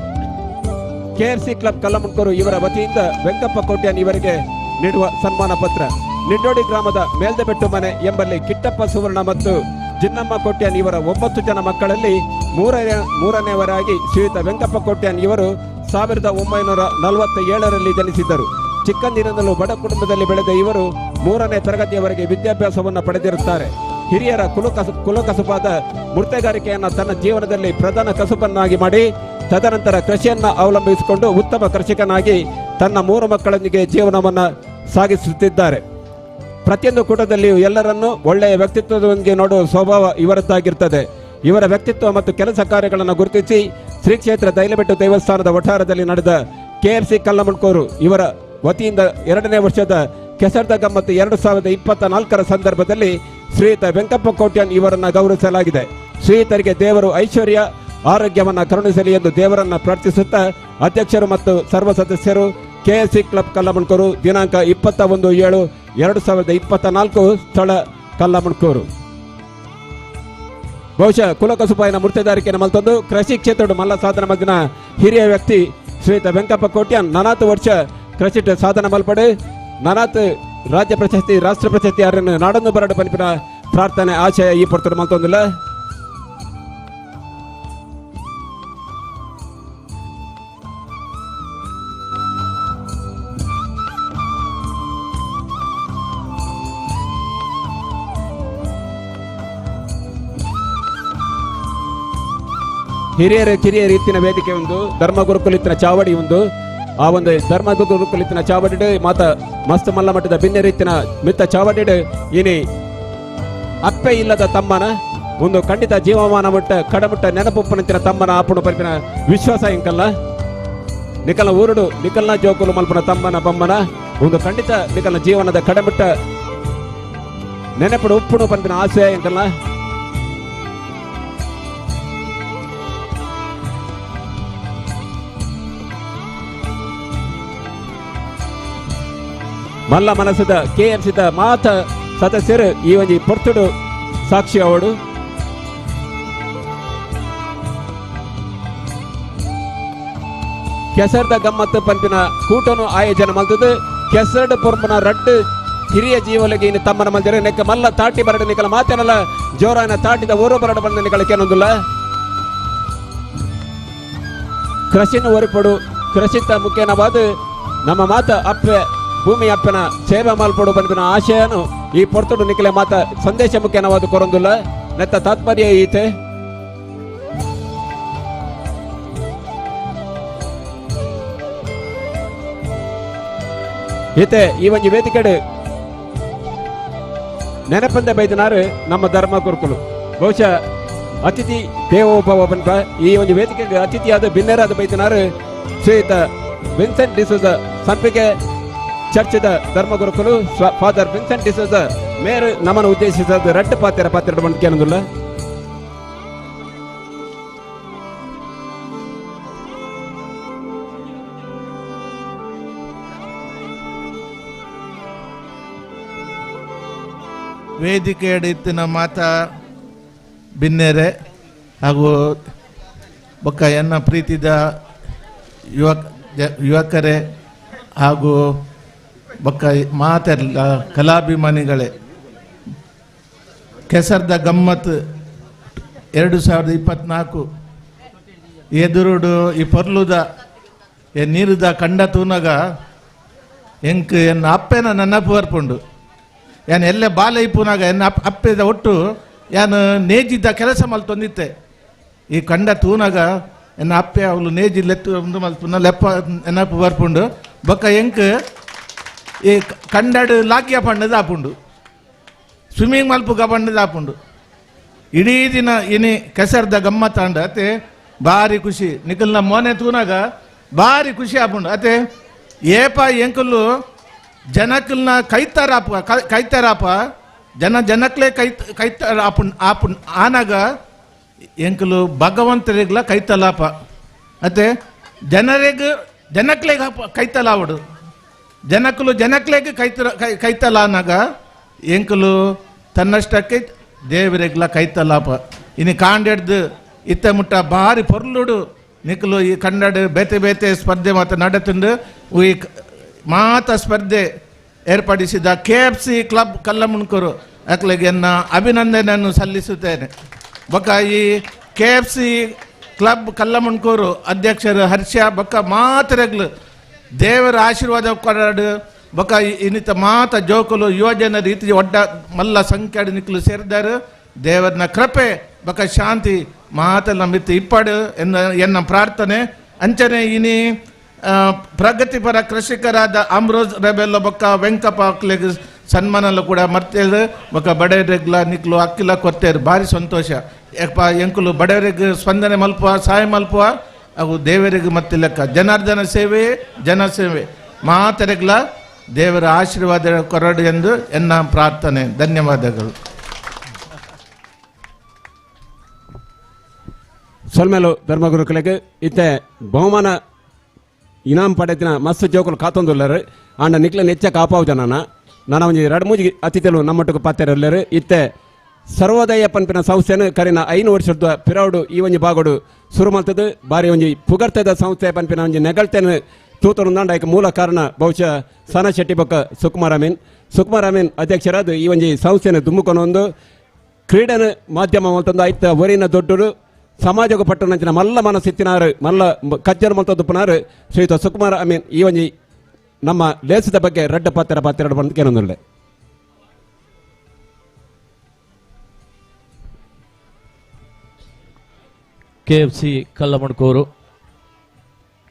ಕೆಎಫ್ಸಿ ಕ್ಲಬ್ ಕಲ್ಲಮುಣ್ಕೂರು ಇವರ ವತಿಯಿಂದ ವೆಂಕಪ್ಪ ಕೋಟ್ಯಾನ್ ಇವರಿಗೆ ನೀಡುವ ಸನ್ಮಾನ ಪತ್ರ. ನಿಡ್ಡೋಡಿ ಗ್ರಾಮದ ಮೇಲ್ದಬೆಟ್ಟು ಮನೆ ಎಂಬಲ್ಲಿ ಕಿಟ್ಟಪ್ಪ ಸುವರ್ಣ ಮತ್ತು ಜಿನ್ನಮ್ಮ ಕೋಟ್ಯಾನ್ ಇವರ 9 ಜನ ಮಕ್ಕಳಲ್ಲಿ ಮೂರನೆಯವರಾಗಿ ಶ್ರೀಯುತ ವೆಂಕಪ್ಪ ಕೋಟ್ಯಾನ್ ಇವರು 1947ರಲ್ಲಿ ಜನಿಸಿದ್ದರು. ಚಿಕ್ಕಂದಿನಿಂದಲೂ ಬಡ ಕುಟುಂಬದಲ್ಲಿ ಬೆಳೆದ ಇವರು 3ನೇ ತರಗತಿಯವರೆಗೆ ವಿದ್ಯಾಭ್ಯಾಸವನ್ನು ಪಡೆದಿರುತ್ತಾರೆ. ಹಿರಿಯರ ಕುಲಕಸುಬಾದ ಮೂರ್ತೆಗಾರಿಕೆಯನ್ನು ತನ್ನ ಜೀವನದಲ್ಲಿ ಪ್ರಧಾನ ಕಸುಬನ್ನಾಗಿ ಮಾಡಿ ತದನಂತರ ಕೃಷಿಯನ್ನು ಅವಲಂಬಿಸಿಕೊಂಡು ಉತ್ತಮ ಕೃಷಿಕನಾಗಿ ತನ್ನ 3 ಮಕ್ಕಳೊಂದಿಗೆ ಜೀವನವನ್ನು ಸಾಗಿಸುತ್ತಿದ್ದಾರೆ. ಪ್ರತಿಯೊಂದು ಕೂಟದಲ್ಲಿಯೂ ಎಲ್ಲರನ್ನೂ ಒಳ್ಳೆಯ ವ್ಯಕ್ತಿತ್ವದೊಂದಿಗೆ ನೋಡುವ ಸ್ವಭಾವ ಇವರದ್ದಾಗಿರ್ತದೆ. ಇವರ ವ್ಯಕ್ತಿತ್ವ ಮತ್ತು ಕೆಲಸ ಕಾರ್ಯಗಳನ್ನು ಗುರುತಿಸಿ ಶ್ರೀ ಕ್ಷೇತ್ರ ದೈಲಬೆಟ್ಟು ದೇವಸ್ಥಾನದ ವಠಾರದಲ್ಲಿ ನಡೆದ ಕೆಎಫ್ಸಿ ಕಲ್ಲಮುಣ್ಕೂರು ಇವರ ವತಿಯಿಂದ 2ನೇ ವರ್ಷದ ಕೆಸರ್ದ ಗಮ್ಮತ್ತು 2024 ಸಂದರ್ಭದಲ್ಲಿ ಶ್ರೀಯುತ ವೆಂಕಪ್ಪ ಕೋಟ್ಯಾನ್ ಇವರನ್ನು ಗೌರವಿಸಲಾಗಿದೆ. ಶ್ರೀಯುತರಿಗೆ ದೇವರು ಐಶ್ವರ್ಯ ಆರೋಗ್ಯವನ್ನು ಕರುಣಿಸಲಿ ಎಂದು ದೇವರನ್ನು ಪ್ರಾರ್ಥಿಸುತ್ತಾ ಅಧ್ಯಕ್ಷರು ಮತ್ತು ಸರ್ವ ಸದಸ್ಯರು ಕೆಎಸ್ಸಿ ಕ್ಲಬ್ ಕಲ್ಲಮುಣ್ಕೂರು, ದಿನಾಂಕ 21/7/2024, ಸ್ಥಳ ಕಲ್ಲಮುಣ್ಕೂರು. ಬಹುಶಃ ಕುಲಕಸುಬಾಯಿನ ಮೂರ್ತೆದಾರಿಕೆಯನ್ನು ಮಲ್ತೊಂದು ಕೃಷಿ ಕ್ಷೇತ್ರದ ಮಲ್ಲ ಸಾಧನ ಮಗ್ನ ಹಿರಿಯ ವ್ಯಕ್ತಿ ಶ್ರೀಯುತ ವೆಂಕಪ್ಪ ಕೋಟ್ಯಾನ್ ನನಾತು ವರ್ಷ ಕೃಷಿ ಸಾಧನ ಮಲ್ಪಡೆ ನನಾತ್ ರಾಜ್ಯ ಪ್ರಶಸ್ತಿ ರಾಷ್ಟ್ರ ಪ್ರಶಸ್ತಿ ಯಾರನ್ನು ನಾಡನ್ನು ಬರಡು ಪನಿಪಿನ ಪ್ರಾರ್ಥನೆ ಆಶಯ ಈ ಪಡ್ತಾರೆ ಮಲ್ತೊಂದಿಲ್ಲ. ಹಿರಿಯರು ಕಿರಿಯರು ಇತ್ತಿನ ವೇದಿಕೆ ಒಂದು ಧರ್ಮ ಗುರುಕುಲಿತ್ತಿನ ಚಾವಡಿ ಒಂದು ಆ ಒಂದು ಧರ್ಮ ಗುರುಕುಲಿತ್ತಿನ ಚಾವಡಿಡು ಮಾತ ಮಸ್ತ್ ಮಲ್ಲ ಮಟ್ಟದ ಬಿನ್ನೆರಿತ್ತಿನ ಮಿತ್ತ ಚಾವಡಿಡು ಇನಿ ಅಪ್ಪೆ ಇಲ್ಲದ ತಮ್ಮನ ಒಂದು ಖಂಡಿತ ಜೀವಮಾನ ಮುಟ್ಟ ಕಡಮುಟ್ಟ ನೆನಪುಪ್ಪನಂತಿನ ತಮ್ಮನ ಆಪುಣ ಪರಿಪಿನ ವಿಶ್ವಾಸ ಇಂಕಲ್ಲ ನಿಕಲ್ನ ಊರುಡು ನಿಕಲ್ನ ಜೋಕುಲು ಮಲ್ಪನ ತಮ್ಮನ ಬಮ್ಮನ ಒಂದು ಖಂಡಿತ ನಿಕಲ್ನ ಜೀವನದ ಕಡಮುಟ್ಟ ನೆನಪುಡು ಉಪ್ಪುಣು ಪನ್ಪಿನ ಆಸೆ ಇಂಕಲ್ಲ. ಮಲ್ಲ ಮನಸ್ಸದ ಕೆಎಫ್ಸಿದ ಮಾತ ಸದಸ್ಯರು ಈ ಒಂಜಿ ಪೊರ್ತುಡು ಸಾಕ್ಷಿ ಅವಡು. ಕೆಸರ್ದ ಗಮ್ಮತ್ತು ಪಂಪಿನ ಕೂಟನು ಆಯೋಜನೆ ಮಲ್ತದು ಕೆಸರ್ಡ್ ಪೊರ್ಪುನ ರಡ್ಡು ಹಿರಿಯ ಜೀವಲಿಗೆ ಇನ್ನು ತಮ್ಮನ ಮಲ್ದಿರ ನೆಕ್ಕ ಮಲ್ಲ ತಾಟಿ ಬರಡು ನಿಕಲ ಮಾತೇನಲ್ಲ ಜೋರಾನ ತಾಟಿದ ಓರೋ ಬರಡು ಬಂದ ನಿಕಲ ಕೇನೊಂದುಲ್ಲ. ಕೃಷಿನ ಒರಿಪಡು ಕೃಷಿತ ಮುಖ್ಯನವಾದ ನಮ್ಮ ಮಾತ ಅಪ್ಪೆ ಭೂಮಿ ಅಪ್ಪನ ಸೇವೆ ಮಲ್ಪಡು ಪನ್ಪಿನ ಆಶಯನು ಈ ಪೊರ್ತುಡು ನಿಕಲೆ ಮಾತ ಸಂದೇಶ ಮುಖ್ಯನವಾದ ಕೊರೊಂದುಲ್ಲ ನೆತ್ತ ತಾತ್ಪರ್ಯ ಈತೆ. ಈತೆ ಈ ಒಂಜಿ ವೇದಿಕೆಡು ನೆನಪಂದೆ ಬೈದನಾರು ನಮ್ಮ ಧರ್ಮ ಗುರುಕುಲು ಬಹುಶಃ ಅತಿಥಿ ದೇವೋಭವ ಪನ್ಪ ಈ ಒಂದು ವೇದಿಕೆಗೆ ಅತಿಥಿಯಾದ ಬಿನ್ನೆರಾದ ಬೈದನಾರು ಶ್ರೀಯುತ ವಿನ್ಸೆಂಟ್ ಡಿಸೋಜ ಸಂಪಿಗೆ ಚರ್ಚದ ಧರ್ಮಗುರುಕುಲು ಫಾದರ್ ವಿನ್ಸೆಂಟ್ ಡಿಸೋಜ ಮೇರು ನಮ್ಮನ್ನು ಉದ್ದೇಶಿಸಿದ ರಡ್ಡು ಪಾತ್ರ ಪಾತ್ರ ಬಂದು.
ವೇದಿಕೆ ಇತ್ತಿನ ಮಾತಾ ಬಿನ್ನೆರೆ ಹಾಗೂ ಬೊಕ್ಕ ಎನ್ನ ಪ್ರೀತಿದ ಯುವಕರೇ ಹಾಗೂ ಬೊಕ್ಕ ಮಾತೆಲ್ಲ ಕಲಾಭಿಮಾನಿಗಳೇ, ಕೆಸರ್ದ ಗಮ್ಮತ್ 2024 ಎದುರುಡು ಈ ಪೊರ್ಲುದ ಎ ನೀರುದ ಕಂಡ ತೂನಗ ಎಂಕ್ ಎನ್ನ ಅಪ್ಪೆನ ನೆನಪು ಬರ್ಪುಂಡು. ಯಾನ್ ಎಲ್ಲೆ ಬಾಲೆ ಇಪ್ಪುನಾಗ ಎನ್ನ ಅಪ್ಪೆದ ಒಟ್ಟು ಯಾನ್ ನೇಜಿದ್ದ ಕೆಲಸ ಮಲ್ತೊಂದಿತ್ತೆ. ಈ ಕಂಡ ತೂನಗ ಎನ್ನ ಅಪ್ಪೆ ಅವಳು ನೇಜಿ ಲೆತ್ತು ಉಂದು ಮಲ್ಪುನ ಲೆಪ್ಪ ನೆನಪು ಬರ್ಪುಂಡು. ಬೊಕ್ಕ ಎಂಕ್ ಈ ಕಂಡಡು ಲಾಕಿಯ ಪಂಡದ ಆಪುಂಡು, ಸ್ವಿಮ್ಮಿಂಗ್ ಮಲ್ಪುಗ ಪಂಡದ ಆಪುಂಡು. ಇಡೀ ದಿನ ಇನಿ ಕೆಸರ್ದ ಗಮ್ಮತ್ತಾಂಡ ಅತೆ ಭಾರಿ ಖುಷಿ. ನಿಕಲ್ನ ಮೋನೆ ತೂನಾಗ ಭಾರಿ ಖುಷಿ ಆಪುಂಡು. ಅತೆ ಏಪ ಎಂಕುಲು ಜನಕಲ್ನ ಕೈತಾರಾಪ ಕೈತಾರಾಪ ಜನ ಜನಕ್ಲೆ ಕೈ ಕೈತಾರ ಆಪುಣ್ ಆಪುಣ್ ಆನಾಗ ಎಂಕುಲು ಭಗವಂತರಿಗ್ಲ ಕೈತಲಾಪ. ಅತೆ ಜನರಿಗೆ ಜನಕ್ಲೆಗ್ ಕೈತಲಾವಡು ಜನಕುಲು ಜನಕ್ಲೆಗ್ ಕೈತರ ಕೈತಲಾನಾಗ ಎಂಕುಲು ತನ್ನಷ್ಟಕ್ಕೆ ದೇವರಿಗ್ಲ ಕೈತಲಾಪ. ಇನ್ನು ಕಾಂಡೆಡ್ದು ಇತ್ತ ಮುಟ್ಟ ಭಾರಿ ಪೊರ್ಲುಡು ನಿಕಲು ಈ ಕನ್ನಡ ಬೇತೆ ಬೇತೆ ಸ್ಪರ್ಧೆ ಮಾತ ನಡತುಂಡು. ಈ ಮಾತ ಸ್ಪರ್ಧೆ ಏರ್ಪಡಿಸಿದ ಕೆಎಫ್ಸಿ ಕ್ಲಬ್ ಕಲ್ಲಮುಣ್ಕೂರು ಅಕ್ಲೆಗೆ ಎನ್ನ ಅಭಿನಂದನೆಯನ್ನು ಸಲ್ಲಿಸುತ್ತೇನೆ. ಬೊಕ್ಕ ಈ ಕೆಎಫ್ಸಿ ಕ್ಲಬ್ ಕಲ್ಲಮುಣ್ಕೂರು ಅಧ್ಯಕ್ಷರು ಹರ್ಷ ಬೊಕ್ಕ ಮಾತರೆಗ್ಲು ದೇವರ ಆಶೀರ್ವಾದ ಕೊಡಾಡು. ಬೊಕ್ಕ ಇನ್ನಿತ ಮಾತ ಜೋಕುಲು ಯುವಜನ ರೀತಿ ಒಡ್ಡ ಮಲ್ಲ ಸಂಖ್ಯೆ ನಿಕ್ಕಲು ಸೇರಿದ್ದಾರೆ. ದೇವರನ ಕೃಪೆ ಬೊಕ್ಕ ಶಾಂತಿ ಮಾತೆಲ್ಲ ಮಿತ್ತು ಇಪ್ಪಾಡು ಎನ್ನ ಪ್ರಾರ್ಥನೆ. ಅಂಚನೆ ಇನಿ ಪ್ರಗತಿಪರ ಕೃಷಿಕರಾದ ಅಮ್ರೋಜ್ ರೆಬೆಲ್ಲ ಬೊಕ್ಕ ವೆಂಕಪ್ಪ ಅಕ್ಲೆಗ್ ಸನ್ಮಾನಲ್ಲ ಕೂಡ ಮರ್ತೇರು. ಬೊಕ್ಕ ಬಡವರಿಗ್ಲ ನಿಕ್ಲು ಅಕ್ಕಿಲ ಕೊರ್ತೇರು ಭಾರಿ ಸಂತೋಷ. ಯಪ್ಪ ಎಂಕುಲು ಬಡವರಿಗೆ ಸ್ಪಂದನೆ ಮಲ್ಪುವ ಸಹಾಯ ಮಲ್ಪುವ ಅವು ದೇವರಿಗೆ ಮತ್ತೆ ಲೆಕ್ಕ. ಜನಾರ್ದನ ಸೇವೆ ಜನಸೇವೆ ಮಾತರೆಗ್ಲ ದೇವರ ಆಶೀರ್ವಾದ ಕೊರಡು ಎಂದು ಎನ್ನ ಪ್ರಾರ್ಥನೆ. ಧನ್ಯವಾದಗಳು.
ಸೊಲ್ಮೇಲು ಧರ್ಮಗುರುಕುಲೆಗ್ ಇತ್ತೆ ಬಹುಮಾನ ಇನಾಮ್ ಪಡೆತಿನ ಮಸ್ತ್ ಜೋಕುಲು ಕಾತೊಂದುಲ್ಲೆರ್. ಆಂಡ ನಿಕ್ಲೆ ನೆಚ್ಚ ಕಾಪಾವು ಜನನ ನಾನ ಒಂಜಿ ರಡ್ಡ್ ಮೂಜಿ ಅತಿಥಿಲು ನಮ್ಮೊಟ್ಟುಗು ಪಾತೆರೊಲ್ಲೆರ್. ಇತ್ತೆ ಸರ್ವೋದಯ ಪನ್ಪಿನ ಸಂಸ್ಥೆನ್ ಕರಿನ 5 ವರ್ಷದ ಪಿರವುಡು ಈ ಒಂಜಿ ಬಾಗೋಡು ಸುರು ಮಲ್ತದು ಬಾರಿ ಒಂಜಿ ಪುಗರ್ತೆದ ಸಂಸ್ಥೆ ಪನ್ಪಿನ ಒಂಜಿ ನೆಗಳ್ತೆನ್ ತೂತೊಂದುಂಡ. ಐಕ್ ಮೂಲ ಕಾರಣ ಬಹುಶಃ ಸನ ಶೆಟ್ಟಿ ಬೊಕ್ಕ ಸುಕುಮಾರ್ ಅಮೀನ್. ಸುಕುಮಾರ್ ಅಮೀನ್ ಅಧ್ಯಕ್ಷರಾದ ಈ ಒಂಜಿ ಸಂಸ್ಥೆನ ದುಮ್ಮುಕೊನೊಂದು ಕ್ರೀಡೆನ ಮಾಧ್ಯಮ ಮಲ್ತೊಂದು ಐತ ಒರಿನ ದೊಡ್ಡರು ಸಮಾಜಕ್ಕೆ ಪಟ್ಟಣಂಚಿನ ಮಲ್ಲ ಮನಸ್ಸಿತ್ತಿನಾರು ಮಲ್ಲ ಕಜ್ಜರು ಮಲ್ತೊಂದುಪ್ಪುನಾರು ಶ್ರೀಯುತ ಸುಕುಮಾರ್ ಅಮೀನ್ ಈ ಒಂಜಿ ನಮ್ಮ ಲೇಸದ ಬಗ್ಗೆ ರಡ್ಡ ಪಾತ್ರ ಪಾತ್ರ ಬಂದು ಕೇನೊಂದುಲ್ಲೆ.
KFC Kallamudkur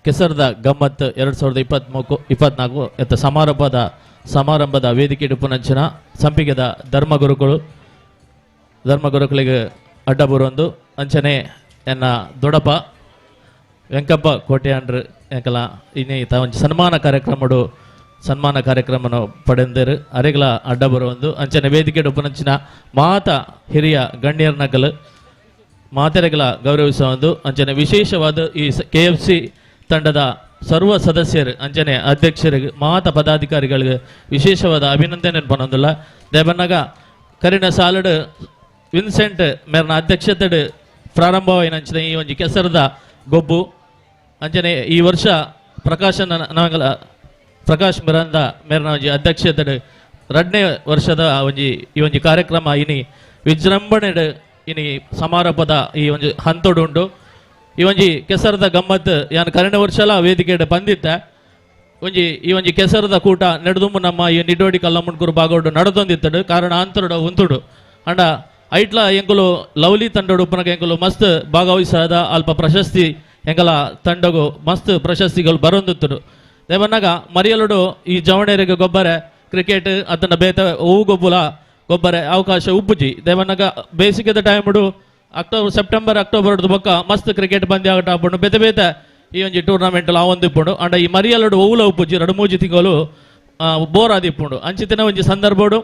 ಕೆಸರದ ಗಮ್ಮತ್ 2023-24 ಎತ್ತ ಸಮಾರಂಭದ ವೇದಿಕೆ ಇಡುಪುನಂಚಿನ ಸಂಪಿಗೆದ ಧರ್ಮಗುರುಗಳಿಗೆ ಅಡ್ಡ ಬರುವಂದು ಅಂಚನೆ ಎನ್ನ ದೊಡಪ ವೆಂಕಪ್ಪ ಕೋಟೆಯಾಂಡ್ರು ಎಂಕಲ ಇನ್ನೇ ಒಂಜಿ ಸನ್ಮಾನ ಕಾರ್ಯಕ್ರಮನು ಪಡೆಂದರು ಅರೆಗಳ ಅಡ್ಡ ಬರುವಂದು ಅಂಚನೆ ವೇದಿಕೆ ಉಪನಂಚಿನ ಮಾತ ಹಿರಿಯ ಗಣ್ಯರ ನಕಲು ಮಾತೆರೆಗಳ ಗೌರವಿಸುವಂದು ಅಂಚನೆ ವಿಶೇಷವಾದ ಈ K F C ತಂಡದ ಸರ್ವ ಸದಸ್ಯರು ಅಂಚನೆ ಅಧ್ಯಕ್ಷರಿಗೆ ಮಾತ ಪದಾಧಿಕಾರಿಗಳಿಗೆ ವಿಶೇಷವಾದ ಅಭಿನಂದನೆ ಪನೊಂದುಲ್ಲ. ದೇವನ್ನಗ ಕರಿನ ಸಾಲಡು ವಿನ್ಸೆಂಟ್ ಮೇರ್ನ ಅಧ್ಯಕ್ಷತೆಡು ಪ್ರಾರಂಭವಾಯಿನ ಅಂಚನೆ ಈ ಒಂಜಿ ಕೆಸರದ ಗೊಬ್ಬು ಅಂಚನೆ ಈ ವರ್ಷ ಪ್ರಕಾಶ್ ಮಿರಂದ ಮೇರ್ನ ಒಂಜಿ ಅಧ್ಯಕ್ಷತೆಡು 2ನೇ ವರ್ಷದ ಒಂಜಿ ಈ ಒಂಜಿ ಕಾರ್ಯಕ್ರಮ ಇನಿ ವಿಜೃಂಭಣೆಡು ಇನಿ ಸಮಾರಂಭದ ಈ ಒಂಜಿ ಹಂತೊಡು ಉಂಡು. ಈ ಒಂಜಿ ಕೆಸರದ ಗಮ್ಮತ್ ಯಾನ್ ಕರಿನ ವರ್ಷಲ ವೇದಿಕೆಡ್ ಬಂದಿತ್ತೆ ಒಂಜಿ ಈ ಒಂಜಿ ಕೆಸರದ ಕೂಟ ನಡೆದುಂಬು ನಮ್ಮ ಈ ನಿಡೋಡಿ ಕಲ್ಲಮುಣ್ಕೂರು ಬಾಗೋಡು ನಡೆದೊಂದಿತ್ತಡು ಕಾರಣ ಅಂತರುಡು ಉಂತುಡು ಅಂಡ ಐಟ್ಲ ಎಂಕುಲು ಲವ್ಲಿ ತಂಡೋಡು ಉಪ್ಪನಗ ಎಂಕುಲು ಮಸ್ತ್ ಭಾಗವಹಿಸಾದ ಅಲ್ಪ ಪ್ರಶಸ್ತಿ ಎಂಕಲ ತಂಡಗು ಮಸ್ತ್ ಪ್ರಶಸ್ತಿಗಳು ಬರೊಂದಿತ್ತಡು. ದೇವನ್ನಾಗ ಮರಿಯಲುಡು ಈ ಜವಣೇರಿಗೆ ಗೊಬ್ಬರ ಕ್ರಿಕೆಟ್ ಅದನ್ನ ಬೇತ ಹೂ ಗೊಬ್ಬುಲ ಗೊಬ್ಬರ ಅವಕಾಶ ಉಪ್ಪುಜಿ. ದೇವನ್ನಾಗ ಬೇಸಿಗೆದ ಟೈಮುಡು October September October ಬೊಕ್ಕ ಮಸ್ತ್ ಕ್ರಿಕೆಟ್ ಪಂದ್ಯ ಆಟ ಬೇತೆ ಬೇತೆ ಈ ಒಂಜಿ ಟೂರ್ನಮೆಂಟ್ ಆವೊಂದಿಪ್ಪುಂಡು. ಅಂಡ ಈ ಮರಿಯಲುಡು ಓವುಲ ಉಪ್ಪುಜಿ 2-3 ತಿಂಗಳು ಬೋರ್ ಆದಿಪ್ಪುಂಡು. ಅಂಚಿತಿನ ಒಂಜಿ ಸಂದರ್ಭಡು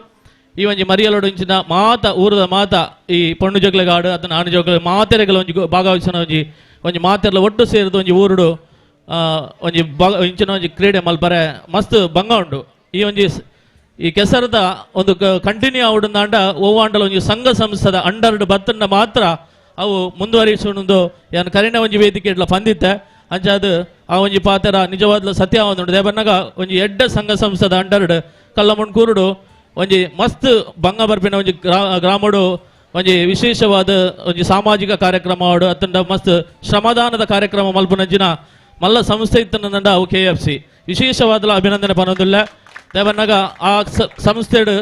ಈ ಒಂಜಿ ಮರಿಯಲುಡು ಇಂಚಿನ ಮಾತ ಊರದ ಮಾತ ಈ ಪೊಣ್ಣು ಜೋಗ್ಲೆಗಾಡು ಅದನ್ನ ಆಣು ಜೋಗ್ಲೆ ಮಾತೆರೆಗಳ ಒಂಜಿ ಭಾಗವಹಿಸಿನ ಒಂಜಿ ಒಂಜಿ ಮಾತೆರ್ಲ ಒಟ್ಟು ಸೇರಿದ ಒಂಜಿ ಊರುಡು ಒಂಜಿ ಇಂಚಿನ ಒಂಜಿ ಕ್ರೀಡೆ ಮಲ್ಪರೆ ಮಸ್ತ್ ಭಂಗ ಉಂಡು. ಈ ಒಂಜಿ ಈ ಕೆಸರದ ಒಂದು ಕಂಟಿನ್ಯೂ ಆವಡುಂದಾಂಡ ಓವಾಂಡಲ ಒಂಜಿ ಸಂಘ ಸಂಸ್ಥೆದ ಅಂಡರ್ಡ್ ಬತ್ತಂಡ ಮಾತ್ರ ಅವು ಮುಂದುವರಿಸುವುದು ಯಾನ್ ಕರಿನ ಒಂಜಿ ವೇದಿಕೆ ಇಡ್ಲ ಪಂದಿತ್ತೆ. ಅಂಚಾದ ಆ ಒಂಜಿ ಪಾತ್ರ ನಿಜವಾದ್ಲ ಸತ್ಯ ಉಂಡು. ದೇವನ್ನಗ ಒಂಜಿ ಎಡ್ಡ ಸಂಘ ಸಂಸ್ಥೆದ ಅಂಡರ್ಡ್ ಕಲ್ಲಮುಣ್ಕೂರುಡು ಒಂಜಿ ಮಸ್ತ್ ಭಂಗ ಬರ್ಪಿನ ಒಂಜಿ ಗ್ರಾಮಡು ಒಂಜಿ ವಿಶೇಷವಾದ ಒಂಜಿ ಸಾಮಾಜಿಕ ಕಾರ್ಯಕ್ರಮ ಆಡು ಅತ್ತಂಡ ಮಸ್ತ್ ಶ್ರಮದಾನದ ಕಾರ್ಯಕ್ರಮ ಮಲ್ಪುನಂಚಿನ ಮಲ್ಲ ಸಂಸ್ಥೆ ಇತ್ತಂಡ ಅವು K F C ವಿಶೇಷವಾದ ಅಭಿನಂದನೆ ಪನೊಂದುಲ್ಲ. ದೇವನ್ನಗ ಆ ಸಂಸ್ಥೆಡು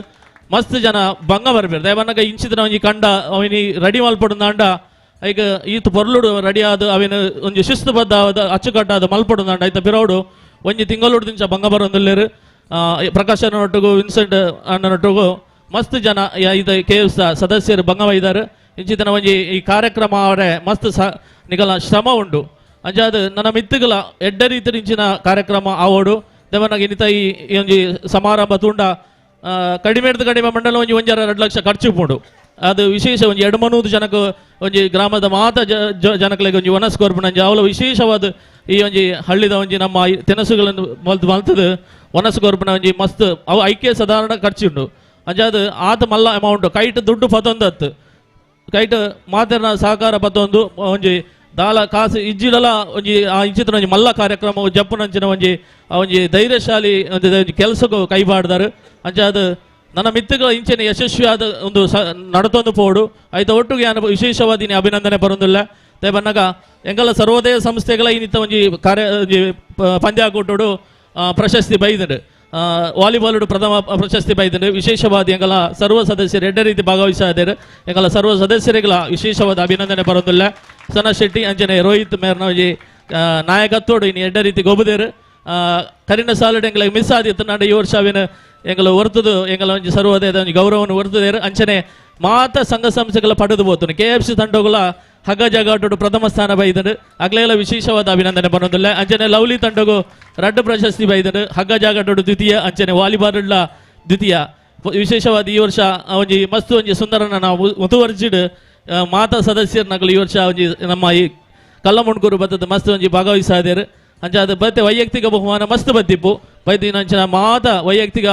ಮಸ್ತ್ ಜನ ಭಂಗ ಬರ್ಬೇರು. ದೇವನ್ನಗ ಇಂಚಿದ ಒಂಜಿ ಕಂಡ ಅವನಿ ರೆಡಿ ಮಲ್ಪಡುಂದಾಂಡ ಈಗ ಈತ ಪೊರ್ಲುಡು ರೆಡಿ ಆದ ಅವಿನ ಒಂಜಿ ಶಿಸ್ತುಬದ್ಧ ಅಚ್ಚುಕಟ್ಟಾದ ಮಲ್ಪಡುಂದಾಂಡ ಐತ ಬಿರೋಡು ಒಂಜಿ ತಿಂಗಳೋಡು ದಿಂಚ ಭಂಗ ಬರೋಂದುಲ್ಲೇರು. ಪ್ರಕಾಶ್ ಅಣ್ಣನೊಟ್ಟಿಗೂ ವಿನ್ಸೆಂಟ್ ಅಣ್ಣನೊಟ್ಟಿಗೂ ಮಸ್ತ್ ಜನ ಇದು ಕೆ ಎಫ್ ಸದಸ್ಯರು ಭಂಗವೈದಾರು. ಇಂಚಿತನ ಒಂಜಿ ಈ ಕಾರ್ಯಕ್ರಮ ಅವರೇ ಮಸ್ತ್ ನಿಗಲ ಶ್ರಮ ಉಂಡು. ಅಂಚಾದ ನನ್ನ ಮಿತ್ತುಗಳ ಎಡ್ಡ ರೀತಿ ಇಂಚಿನ ಕಾರ್ಯಕ್ರಮ ಆವೋಡು. ದೇವನಾಗ ಇನ್ನಿತ ಈ ಒಂಜಿ ಸಮಾರಂಭ ತೂಂಡ ಕಡಿಮೆ ಕಡಿಮೆ ಮಂಡಲ ಒಂಜಿ 1.5-2 ಲಕ್ಷ ಖರ್ಚು ಪೋಂಡು. ಅದು ವಿಶೇಷ ಒಂಜಿ 200 ಜನಕ್ಕೆ ಒಂಜಿ ಗ್ರಾಮದ ಮಾತ ಜನಗಳಿಗೆ ಒಂಜಿ ವನಸ್ ಕೊರ್ಪುನಂಜಿ ಅವಲ ವಿಶೇಷವಾದ ಈ ಒಂಜಿ ಹಳ್ಳಿದ ಒಂಜಿ ನಮ್ಮ ತಿನಸುಗಳನ್ನು ಮಲ್ತದು ವನಸ್ ಕೊರ್ಪುನ ಒಂಜಿ ಮಸ್ತ್ ಅವು ಐಕ್ಯ ಸಾಧಾರಣ ಖರ್ಚುಂಡು. ಅಂಚಾದ ಆತ ಮಲ್ಲ ಅಮೌಂಟ್ ಕೈಟ್ ದುಡ್ಡು ಪತ್ತೊಂದತ್ತು ಕೈಟ್ ಮಾತೆರ್ನ ಸಹಕಾರ ಪತ್ತೊಂದು ಒಂಜಿ ದಾಲ ಕಾಸು ಇಜ್ಜಿಡಲ ಒಂಜಿ ಆ ಇಂಚಿತನ ಒಂಜಿ ಮಲ್ಲ ಕಾರ್ಯಕ್ರಮ ಜಪ್ಪುನಂಚಿನ ಒಂಜಿ ಒಂಜಿ ಧೈರ್ಯಶಾಲಿ ಒಂಜಿ ಕೆಲಸಕ್ಕೂ ಕೈಬಾಡ್ದಾರು. ಅಂಚಾದ ನನ್ನ ಮಿತ್ತುಗಳ ಇಂಚಿನ ಯಶಸ್ವಿಯಾದ ಒಂದು ನಡತೊಂದು ಪೋಡು ಐತ ಒಟ್ಟಿಗೆ ನಾನು ವಿಶೇಷವಾದ ಅಭಿನಂದನೆ ಬರೋದಿಲ್ಲ. ಬನ್ನಾಗ ಎಂಗಲ ಸರ್ವೋದಯ ಸಂಸ್ಥೆಗಳ ಇನ್ನಿತ ಒಂಜಿ ಕಾರ್ಯ ಒಂಜಿ ಪಂದ್ಯಾಕೂಟೋಡು ಪ್ರಶಸ್ತಿ ಬೈದಂಡು ವಾಲಿಬಾಲ್ ಪ್ರಥಮ ಪ್ರಶಸ್ತಿ ಬೈದಂಡು ವಿಶೇಷವಾದ ಎಂಗಲ ಸರ್ವ ಸದಸ್ಯರು ಎಡ್ಡ ರೀತಿ ಭಾಗವಹಿಸಾದರು. ಎಂಗಲ ಸರ್ವ ಸದಸ್ಯರಿಗಳ ವಿಶೇಷವಾದ ಅಭಿನಂದನೆ ಬರೋದಿಲ್ಲ. ಸನ ಶೆಟ್ಟಿ ಅಂಚನೆ ರೋಹಿತ್ ಮೇರ್ನ ಒಂಜಿ ನಾಯಕತ್ವೋಡು ಇನ್ನು ಎಡ್ಡ ರೀತಿ ಗೊಬ್ಬದೇರು. ಕರಿನ ಸಾಲುಡು ಎಂಗ್ಲಿಗೆ ಮಿಸ್ ಆದಿತ್ತು ನಾಡ ಈ ವರ್ಷ ಅವಿನ ಎಂಗಲ ಹೊರ್ತದು ಎಂಗಲ ಒಂಜಿ ಸರ್ವೋದಯದ ಒಂಜಿ ಗೌರವವನ್ನು ಹೊರ್ತದೇರು. ಅಂಚನೆ ಮಾತ ಸಂಘ ಸಂಸ್ಥೆಗಳ ಪಡೆದು ಹೋತನು K F C ತಂಡಗಳ ಹಗ್ಗ ಜಗಾಟೋಡು ಪ್ರಥಮ ಸ್ಥಾನ ಬೈದಂಡು ಅಗ್ಲೆಲ್ಲ ವಿಶೇಷವಾದ ಅಭಿನಂದನೆ ಬರೋದಿಲ್ಲ. ಅಂಚನೆ ಲವ್ಲಿ ತಂಡಗು ರಡ್ಡು ಪ್ರಶಸ್ತಿ ಬೈದಂಡು ಹಗ್ಗ ಜಾಗಾಟೋಡು ದ್ವಿತೀಯ ಅಂಚನೆ ವಾಲಿಬಾಲ್ ದ್ವಿತೀಯ. ವಿಶೇಷವಾದ ಈ ವರ್ಷ ಒಂಜಿ ಮಸ್ತ್ ಒಂಜಿ ಸುಂದರನ ನಾವು ಮುತುವರ್ಜಿಡ್ ಮಾತಾ ಸದಸ್ಯರು ಈ ವರ್ಷ ಒಂಜಿ ನಮ್ಮ ಈ ಕಲ್ಲಮುಣ್ಕೂರು ಬತ್ತದ ಮಸ್ತ್ ಒಂಜಿ ಭಾಗವಹಿಸಾದೇರು. ಅಂಚಾದ ಬತ್ತೆ ವೈಯಕ್ತಿಕ ಬಹುಮಾನ ಮಸ್ತ್ ಬತ್ತಿಪ್ಪು ಬೈದಿನಂಚಿನ ಮಾತ ವೈಯಕ್ತಿಕ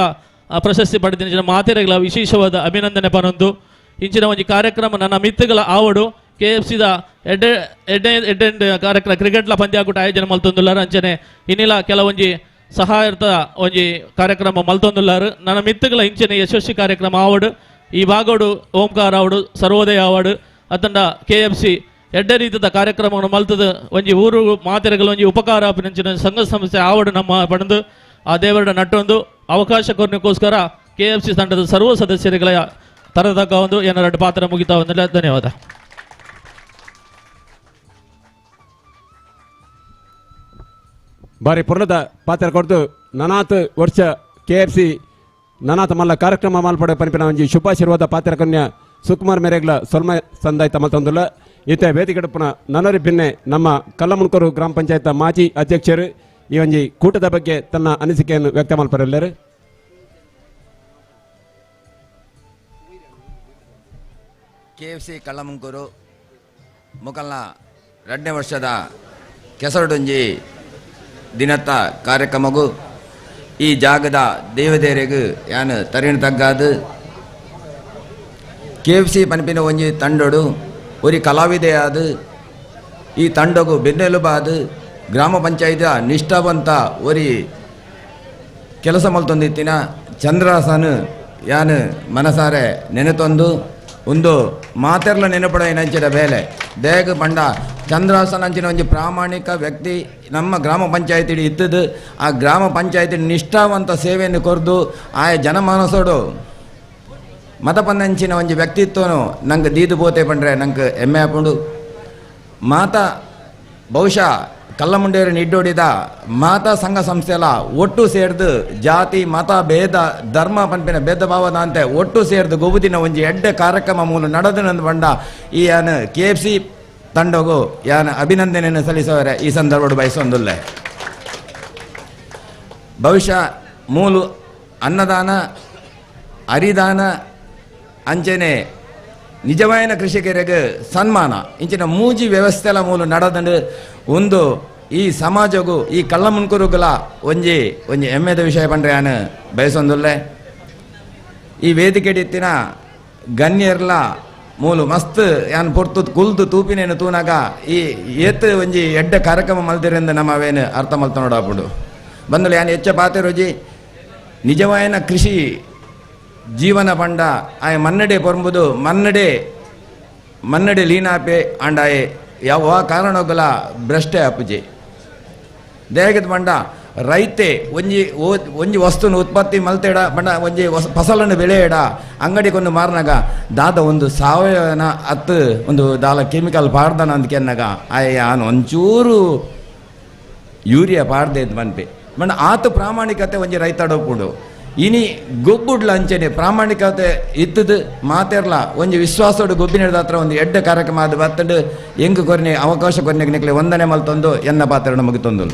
ಪ್ರಶಸ್ತಿ ಪಡೆದಿನ ಮಾತೆರೆಗಳ ವಿಶೇಷವಾದ ಅಭಿನಂದನೆ ಪನೊಂದು ಇಂಚಿನ ಒಂಜಿ ಕಾರ್ಯಕ್ರಮ ನನ್ನ ಮಿತ್ತುಗಳ ಆವಡು ಕೆ ಎಫ್ ಸಿದ ಎಡ್ಡೆ ಎಡ್ಡೆ ಎಡ್ಡೆ ಕಾರ್ಯಕ್ರಮ ಕ್ರಿಕೆಟ್ಲ ಪಂದ್ಯಾಕೂಟ ಆಯೋಜನೆ ಮಲ್ತೊಂದುಲ್ಲಾರು. ಅಂಚನೆ ಇನ್ನಿಲ ಕೆಲವೊಂಜಿ ಸಹಾಯರ್ಥ ಒಂಜಿ ಕಾರ್ಯಕ್ರಮ ಮಲ್ತೊಂದುಲ್ಲಾರು. ನನ್ನ ಮಿತ್ತುಗಳ ಇಂಚಿನ ಯಶಸ್ವಿ ಕಾರ್ಯಕ್ರಮ ಆವಡು ಈ ಭಾಗೋಡು ಓಂಕಾರ ಆವಡು ಸರ್ವೋದಯ ಆವಡು ಅತ್ತಂಡ K F C ಎಡ್ಡೆ ರೀತಿಯ ಕಾರ್ಯಕ್ರಮವನ್ನು ಮಲ್ತದ ಒಂಜಿ ಊರು ಮಾತೆರೆಗಳ ಒಂಜಿ ಉಪಕಾರ ಅಂಚಿನ ಸಂಘ ಸಂಸ್ಥೆ ಆವಡು ನಮ್ಮ ಪಡೆದು ಆ ದೇವರ ನಟ್ಟೊಂದು ಅವಕಾಶ ಕೊರನೆಗೋಸ್ಕರ K F C ತಂಡದ ಸರ್ವ ಸದಸ್ಯರುಗಳ ತರತಕ್ಕ ಒಂದು ಏನಾರ ಪಾತ್ರ ಮುಗಿತಾ ಒಂದಿಲ್ಲ. ಧನ್ಯವಾದ.
ಬಾರಿ ಪೊರ್ಲದ ಪಾತ್ರ ಕೊಡ್ದು ನನಾತ್ ವರ್ಷ K F C ನನಾತ್ ಮಲ್ಲ ಕಾರ್ಯಕ್ರಮ ಮಾಲ್ಪಡೆ ಪನಿಪಿನ ಒಂಜಿ ಶುಭಾಶೀರ್ವಾದ ಪಾತ್ರ ಕನ್ಯಾ ಸುಕುಮಾರ್ ಮೇರೆಗ್ಲ ಸೊಲ್ಮ ಸಂದಾಯ್ತ ಮಲ್ತೊಂದುಲ್ಲ. ಇತ್ತೆ ವೇದಿಕೆಡಪ್ಪನ ನನರಿ ಭಿನ್ನೆ ನಮ್ಮ ಕಲ್ಲಮುಣ್ಕೂರು ಗ್ರಾಮ ಪಂಚಾಯತ್ ಮಾಜಿ ಅಧ್ಯಕ್ಷರು ಈ ಒಂಜಿ ಕೂಟದ ಬಗ್ಗೆ ತನ್ನ ಅನಿಸಿಕೆಯನ್ನು ವ್ಯಕ್ತ ಮಲ್ಪರೆಲ್ಲರು.
K F C Kallamundkur ಮುಕಲ್ನ 2ನೇ ವರ್ಷದ ಕೆಸರುಡೊಂಜಿ ದಿನತ್ತ ಕಾರ್ಯಕ್ರಮಗೂ ಈ ಜಾಗದ ದೇವದೇರೆಗೂ ಯಾನು ತರಿಣ ತಗ್ಗಾದು K F C ಪನ್ಪಿನ ಒಂಜಿ ತಂಡೋಡು ಒರಿ ಕಲಾವಿದೆಯಾದ ಈ ತಂಡಗು ಬೆನ್ನೆಲುಬಾದ ಗ್ರಾಮ ಪಂಚಾಯತ ನಿಷ್ಠಾವಂತ ಒರಿ ಕೆಲಸ ಮಲ್ತೊಂದಿತ್ತಿನ ಚಂದ್ರಾಸನು ಯಾನು ಮನಸಾರೆ ನೆನೆತೊಂದು ಒಂದು ಮಾತೆರ್ಲ ನೆನಪಡ ನಂಚಿನ ಬೇಲೆ ದೇಗ ಪಂಡ ಚಂದ್ರಾಸನ ಅಂಚಿನ ಒಂಜಿ ಪ್ರಾಮಾಣಿಕ ವ್ಯಕ್ತಿ ನಮ್ಮ ಗ್ರಾಮ ಪಂಚಾಯತಿ ಇತ್ತದು. ಆ ಗ್ರಾಮ ಪಂಚಾಯತಿ ನಿಷ್ಠಾವಂತ ಸೇವೆಯನ್ನು ಕೊರ್ದು ಆಯ ಜನಮಾನಸೋಡು ಮತಪಂದಂಚಿನ ಒಂಜಿ ವ್ಯಕ್ತಿತ್ವನು ನಂಗೆ ದೀದು ಪೋತೆ ಪಂಡ್ರೆ ನಂಗೆ ಹೆಮ್ಮೆ ಆಪುಂಡು. ಮಾತಾ ಬಹುಶಃ ಕಲ್ಲಮುಂಡೇರು ನಿಡ್ಡೋಡಿದ ಮಾತಾ ಸಂಘ ಸಂಸ್ಥೆಲ ಒಟ್ಟು ಸೇರ್ದು ಜಾತಿ ಮತ ಭೇದ ಧರ್ಮ ಪನ್ಪಿನ ಭೇದ ಭಾವದ ಅಂತೆ ಒಟ್ಟು ಸೇರ್ದು ಗೊಬ್ಬುದಿನ ಒಂಜಿ ಎಡ್ಡೆ ಕಾರ್ಯಕ್ರಮ ಮೂಲ ನಡೆದು ನಂದು ಬಂಡ ಈ ಯಾನು K F C ತಂಡಗು ಯಾನು ಅಭಿನಂದನೆಯನ್ನು ಸಲ್ಲಿಸುವರೆ ಈ ಸಂದರ್ಭ ಬಯಸೊಂದುಲ್ಲೆ. ಬಹುಶಃ ಮೂಲು ಅನ್ನದಾನ ಅರಿದಾನ ಅಂಚನೆ ನಿಜವಾಯನ ಕೃಷಿಕರಿಗೆ ಸನ್ಮಾನ ಇಂಚಿನ ಮೂಜಿ ವ್ಯವಸ್ಥೆಲ ಮೂಲ ನಡೆದಂಡು ಒಂದು ಈ ಸಮಾಜಗೂ ಈ ಕಳ್ಳಮುಣ್ಕೂರುಗಳ ಒಂಜಿ ಒಂಜಿ ಹೆಮ್ಮೆದ ವಿಷಯ ಪಂಡ್ರೆ ನಾನು ಬಯಸೊಂದುಲ್ಲೆ. ಈ ವೇದಿಕೆ ಇತ್ತಿನ ಗಣ್ಯರ್ಲ ಮೂಲು ಮಸ್ತ್ ಯಾನ್ ಪೊರ್ತು ಕುಲ್ದು ತೂಪಿನೇನು ತೂನಾಗ ಈ ಏತ್ ಒಂಜಿ ಎಡ್ಡೆ ಕಾರ್ಯಕ್ರಮ ಮಲ್ದಿರಿಂದ ನಮ್ಮ ಅವೇನು ಅರ್ಥ ಮಲ್ತ ನೋಡಾಪುಡು ಬಂದಲು ಯಾನ್ ಹೆಚ್ಚ ಪಾತೆರೋಜಿ ನಿಜವಾಯನ ಕೃಷಿ ಜೀವನ ಪಂಡ ಆಯ ಮನ್ನಡೆ ಪೊರ್ಂಬುದು ಮನ್ನಡೆ ಮನ್ನಡೆ ಲೀನಾಪೆ ಆಂಡಾಯೆ ಯಾವ ಕಾರಣಗಳ ಭ್ರಷ್ಟೆ ಅಪ್ಪುಜಿ ದೇಹದ ಪಂಡ ರೈತೆ ಒಂಜಿ ಒಂಜಿ ವಸ್ತುನ ಉತ್ಪತ್ತಿ ಮಲ್ತೇಡ ಪಂಡ ಒಂಜಿ ಫಸಲನ್ನು ಬೆಳೆಯಡ ಅಂಗಡಿ ಕೊಂಡು ಮಾರ್ನಾಗ ದಾದ ಒಂದು ಸಾವಯವನ ಅತ್ತು ಒಂದು ದಾಲ ಕೆಮಿಕಲ್ ಪಾಡ್ದನ ಅಂತ ಕೆನ್ನಾಗ ಆಯ ಆನು ಒಂಚೂರು ಯೂರಿಯಾ ಪಾಡ್ದೆ ಮನ್ಪೆ ಮಂಡ ಆತ ಪ್ರಾಮಾಣಿಕತೆ ಒಂಜಿ ರೈತಾಡೋಪುಡು ಇನಿ ಗೊಬ್ಬುಡ್ಲ ಅಂಚನೆ ಪ್ರಾಮಾಣಿಕತೆ ಇತ್ತದು ಮಾತೆರ್ಲ ಒಂಜಿ ವಿಶ್ವಾಸೋಡು ಗೊಬ್ಬಿನ ಹತ್ರ ಒಂದು ಎಡ್ಡೆ ಕಾರ್ಯಕ್ರಮ ಅದು ಬತ್ತಂಡು ಎಂಕ್ ಕೊರ್ನೆ ಅವಕಾಶ ಕೊರ್ನೆ ನಿಕ್ಲೆ ವಂದನೆ ಮಲ್ತೊಂದು ಎನ್ನ ಪಾತ್ರ ನಮಗೆ ತೊಂದು.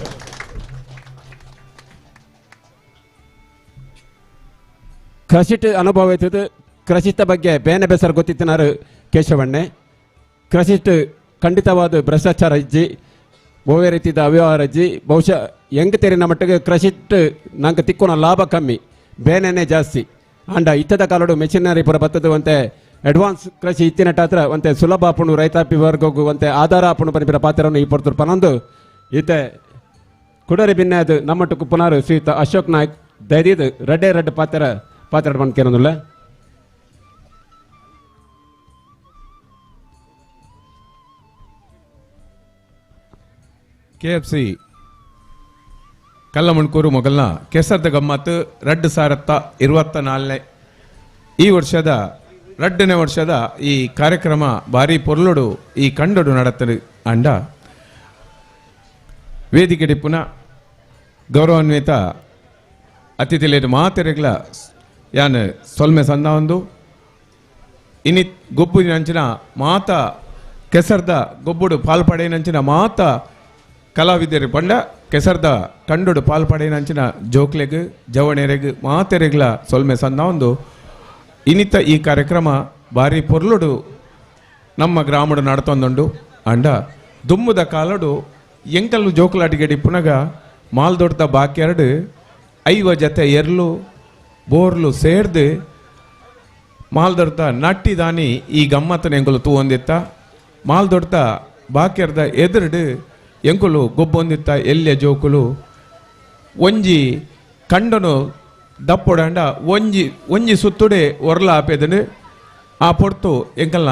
ಕೃಷಿಟ್ ಅನುಭವ ಇತ್ತದು ಕೃಷಿತ ಬಗ್ಗೆ ಬೇನೆ ಬೇಸರ ಗೊತ್ತಿತ್ತಿನಾರು ಕೇಶವಣ್ಣೆ. ಕೃಷಿಟ್ ಖಂಡಿತವಾದ ಭ್ರಷ್ಟಾಚಾರ ಇಜ್ಜಿ ಬೋವೆ ರೀತಿದ ಅವ್ಯವಹಾರ ಇಜ್ಜಿ ಬಹುಶಃ ಹೆಂಗೆ ತೆರಿನ ಮಟ್ಟಿಗೆ ಕೃಷಿಟ್ ನಂಗೆ ತಿಕ್ಕೋಣ ಲಾಭ ಕಮ್ಮಿ ಬೇನೆನೆ ಜಾಸ್ತಿ ಅಂಡ ಇತ್ತದ ಕಾಲಡು ಮೆಷಿನರಿ ಪೂರ ಬತ್ತದು ಅಂತೆ ಅಡ್ವಾನ್ಸ್ ಕೃಷಿ ಇತ್ತಿನಟ್ಟ ಹತ್ರ ಒಂತೆ ಸುಲಭ ಆಪುಣು ರೈತಾಪಿ ವರ್ಗಗೂ ಒಂತೆ ಆಧಾರ ಆಪುಣು ಪನಿಪಿರ ಪಾತ್ರವನ್ನು ಈ ಪೊರ್ತರು ಪನೊಂದು ಇತ್ತೆ ಕುಡರಿ ಬಿನ್ನೆ ಅದು ನಮ್ಮಟ್ಟಕ್ಕೆ ಪುನಾರು ಶ್ರೀಯುತ ಅಶೋಕ್ ನಾಯ್ಕ್ ದಯದೀದು ರಡ್ಡೆ ರಡ್ಡೆ ಪಾತ್ರ ಪಾತ್ರ ಬಂದ್ಕೇನೊಂದುಲ್ಲ.
K F C Kallamundkur ಮೊಗಲ್ನ ಕೆಸರದ ಗಮ್ಮತ್ತು 2024 ಈ ವರ್ಷದ 2ನೇ ವರ್ಷದ ಈ ಕಾರ್ಯಕ್ರಮ ಭಾರಿ ಪೊರ್ಲುಡು ಈ ಕಂಡಡು ನಡತಲು ಅಂಡ ವೇದಿಕೆ ಡಿಪ್ಪುನ ಗೌರವಾನ್ವಿತ ಅತಿಥಿಲೇನು ಮಾತೆರೆಗ್ಲ ಯಾನ್ ಸೊಲ್ಮೆ ಸಂದ ಒಂದು ಇನಿ ಗೊಬ್ಬುದಿನಂಚಿನ ಮಾತ ಕೆಸರ್ದ ಗೊಬ್ಬುಡು ಪಾಲ್ಪಡೆಯಿನಂಚಿನ ಮಾತ ಕಲಾವಿದರು ಪಂಡ ಕೆಸರ್ದ ಕಂಡುಡು ಪಾಲ್ಪಡೆಯಿನಂಚಿನ ಜೋಕ್ಲೆಗ್ ಜವಣೆರೆಗ್ ಮಾತೆರೆಗ್ಲ ಸೊಲ್ಮೆ ಸಂದ ಒಂದು ಇನ್ನಿತ ಈ ಕಾರ್ಯಕ್ರಮ ಭಾರಿ ಪೊರ್ಲುಡು ನಮ್ಮ ಗ್ರಾಮಡು ನಡತೊಂದುಂಡು ಅಂಡ ದುಮ್ಮುದ ಕಾಲಡು ಎಂಕಲ್ಲು ಜೋಕುಲಾಟಿಗೆಡಿ ಪುನಗ ಮಾಲ್ದೊಡ್ದ ಬಾಕ್ಯಾರ್ಡು 5 ಜತೆ ಎರ್ಲು ಬೋರ್ಲು ಸೇರ್ದು ಮಾಲ್ದೊಡ್ದ ನಟ್ಟಿ ದಾನಿ ಈ ಗಮ್ಮತ್ತನ ಎಂಕುಲು ತೂವೊಂದಿತ್ತ ಮಾಲ್ದೊಡ್ದ ಬಾಕ್ಯಾರ್ದ ಎದುರುಡು ಎಂಕುಲು ಗೊಬ್ಬೊಂದಿತ್ತ ಎಲ್ಯ ಜೋಕುಲು ಒಂಜಿ ಕಂಡನು ದಪ್ಪೊಡಂಡ ಒಂಜಿ ಒಂಜಿ ಸುತ್ತುಡೆ ಒರ್ಲ ಆಪೆದನು ಆ ಪೊರ್ತು ಎಂಕಲ್ನ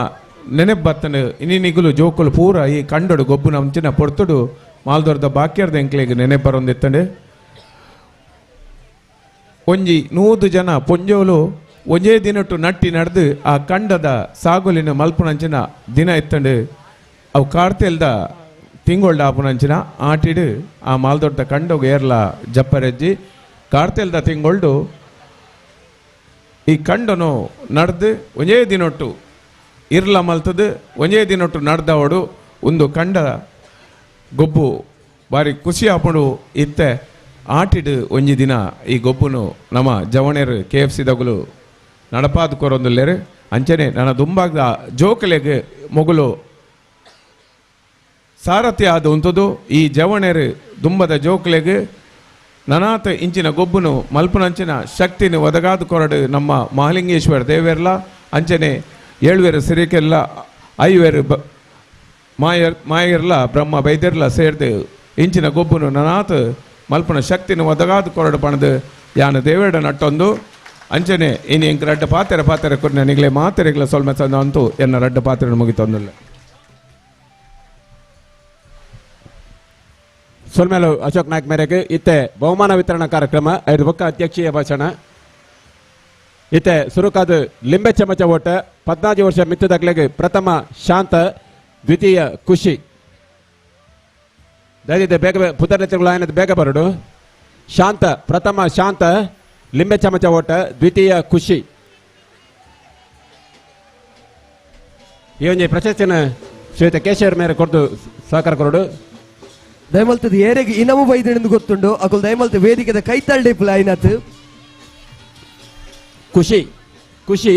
ನೆನೆಪು ಬತ್ತನು ಇನ್ನಿನಿಗುಲು ಜೋಕುಲು ಪೂರ ಈ ಕಂಡಡು ಗೊಬ್ಬುನ ಅಂಚಿನ ಪೊರ್ತುಡು ಮಾಲ್ದೊರ್ದ ಬಾಕ್ಯಾರ್ದ ಎಂಕ್ಲೆಗ್ ನೆನೆಪು ಬರೊಂದಿತ್ತಂಡು. ಒಂಜಿ 100 ಜನ ಪೊಂಜೋಲು ಒಂಜೇ ದಿನಟ್ಟು ನಟ್ಟಿ ನಡೆದು ಆ ಕಂಡದ ಸಾಗುಲಿನ ಮಲ್ಪುನಂಚಿನ ದಿನ ಇತ್ತಂಡು. ಅವು ಕಾರ್ತೆಲ್ದ ತಿಂಗೊಳ್ಡು ಆಪುನಂಚಿನ ಆಟಿಡು ಆ ಮಾಲ್ದೊಡ್ಡ ಕಂಡೋಗ ಏರ್ಲ ಜಪ್ಪರೆಜ್ಜಿ ಕಾರ್ತೆಲ್ದ ತಿಂಗೊಳ್ಡು ಈ ಕಂಡನು ನಡೆದು ಒಂಜೇ ದಿನೊಟ್ಟು ಇರ್ಲ ಮಲ್ತದು ಒಂಜೇ ದಿನೊಟ್ಟು ನಡೆದವಡು ಒಂದು ಕಂಡ ಗೊಬ್ಬು ಬಾರಿ ಖುಷಿ ಆಪುಂಡು ಇತ್ತೆ ಆಟಿಡು ಒಂಜಿ ದಿನ ಈ ಗೊಬ್ಬುನು ನಮ್ಮ ಜವಣೆರು ಕೆ ಎಫ್ ಸಿ ದಗುಲು ನಡಪಾದ ಕೊರೊಂದುಲ್ಲೇರು ಅಂಚನೆ ನನ್ನ ದುಂಬಾಗ್ದ ಜೋಕಲೆಗ್ ಮೊಗುಲು ಸಾರಥಿ ಆದ ಉಂತುದು ಈ ಜವಣೆರು ದುಂಬದ ಜೋಕಲೆಗ್ ನನಾತ ಇಂಚಿನ ಗೊಬ್ಬುನು ಮಲ್ಪುನಂಚಿನ ಶಕ್ತಿನ ಒದಗಾದ ಕೊರಡು ನಮ್ಮ ಮಹಾಲಿಂಗೇಶ್ವರ ದೇವೆರ್ಲ ಅಂಚನೆ ಏಳುವೇರು ಸಿರಿಕೆಲ್ಲ ಐವೇರು ಬ ಮಾಯರ್ ಮಾಯರ್ಲ ಬ್ರಹ್ಮ ಬೈದೆರ್ಲ ಸೇರ್ದು ಇಂಚಿನ ಗೊಬ್ಬುನು ನನಾತ ಮಲ್ಪನ ಶಕ್ತಿನ ಒದಗಾದ ಕೊರಡು ಪಣದು ಯಾನ ದೇವೇಡ ನಟ್ಟೊಂದು ಅಂಚನೆ ಇನ್ನು ಎಂಕ್ ರಡ್ಡ ಪಾತೆರ ಪಾತೆರ ಕೊರ್ನ ನಿಗ್ಲೆ ಮಾತೆರೆಗ್ಲ ಸೊಲ್ಮೆ ಸಂದ ಅಂತೂ ಎನ್ನ ರಡ್ಡ ಪಾತೆರ ಮುಗಿತೊಂದಿಲ್ಲ.
ಸೊಲ್ಮೇಲು ಅಶೋಕ್ ನಾಯ್ಕ್ ಮೇರೆಗೆ ಇತ್ತೆ ಬಹುಮಾನ ವಿತರಣಾ ಕಾರ್ಯಕ್ರಮ ಐದು ಬೊಕ್ಕ ಅಧ್ಯಕ್ಷೀಯ ಭಾಷಣ ಇತ್ತೆ ಸುರುಕಾದ ಲಿಂಬೆ ಚಮಚ ಓಟ 14 ವರ್ಷ ಮಿತ್ತದಕ್ಲೆಗ್ ಪ್ರಥಮ ಶಾಂತ ದ್ವಿತೀಯ ಖುಷಿ ದಯವಿಟ್ಟು ಬೇಗ ಪುತರ್ನೆತ್ತುಗಳು ಬೇಗ ಬರಡು. ಶಾಂತ ಪ್ರಥಮ ಶಾಂತ ಲಿಂಬೆ ಚಮಚ ಓಟ ದ್ವಿತೀಯ ಖುಷಿ. ಈ ಒಂಜಿ ಪ್ರಶಸ್ತಿನ ಶ್ರೀಯುತ ಕೇಶವರ ಮೇರೆ ಕೊಡ್ದು ಸಹಕಾರ ಕೊರಡು.
ದಯಮಲ್ತದ ಏರೆಗ್ ಇನಮು ಬೈದೆಂದು ಗೊತ್ತುಂಡು ಅಕುಲ್ ದಯಮಲ್ತ ವೇದಿಕೆದ ಕೈತಳ್ಳಿ ಆಯ್ನಾತ್.
ಖುಷಿ ಖುಷಿ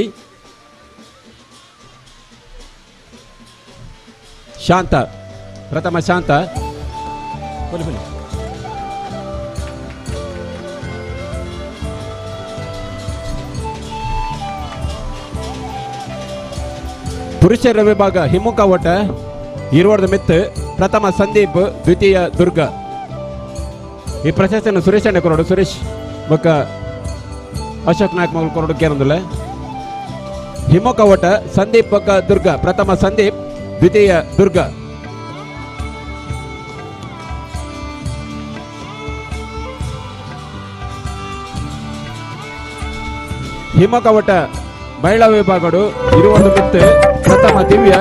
ಶಾಂತ ಪ್ರಥಮ ಶಾಂತ ಪುರುಷರ ವಿಭಾಗ ಹಿಮ್ಮುಖ ಓಟ ಇರುವರ್ದ ಮಿತ್ತು ಪ್ರಥಮ ಸಂದೀಪ್ ದ್ವಿತೀಯ ದುರ್ಗಾ. ಈ ಪ್ರಶಸ್ತಿಯನ್ನು ಸುರೇಶ್ ಅಣ್ಣ ಕೊರಡು ಸುರೇಶ್ ಬೊಕ್ಕ ಅಶೋಕ್ ನಾಯಕ್ ಮಗಳು ಕೊರಡು ಕೇರಂದುಲ್ಲ. ಹಿಮ್ಮುಖ ಓಟ ಸಂದೀಪ್ ಬೊಕ್ಕ ದುರ್ಗಾ ಪ್ರಥಮ ಸಂದೀಪ್ ದ್ವಿತೀಯ ದುರ್ಗಾ. ಹಿಮ್ಮುಖ ಓಟ ಮಹಿಳಾ ವಿಭಾಗಡು ಇರುವರ್ದ ಮಿತ್ತು ಪ್ರಥಮ ದಿವ್ಯ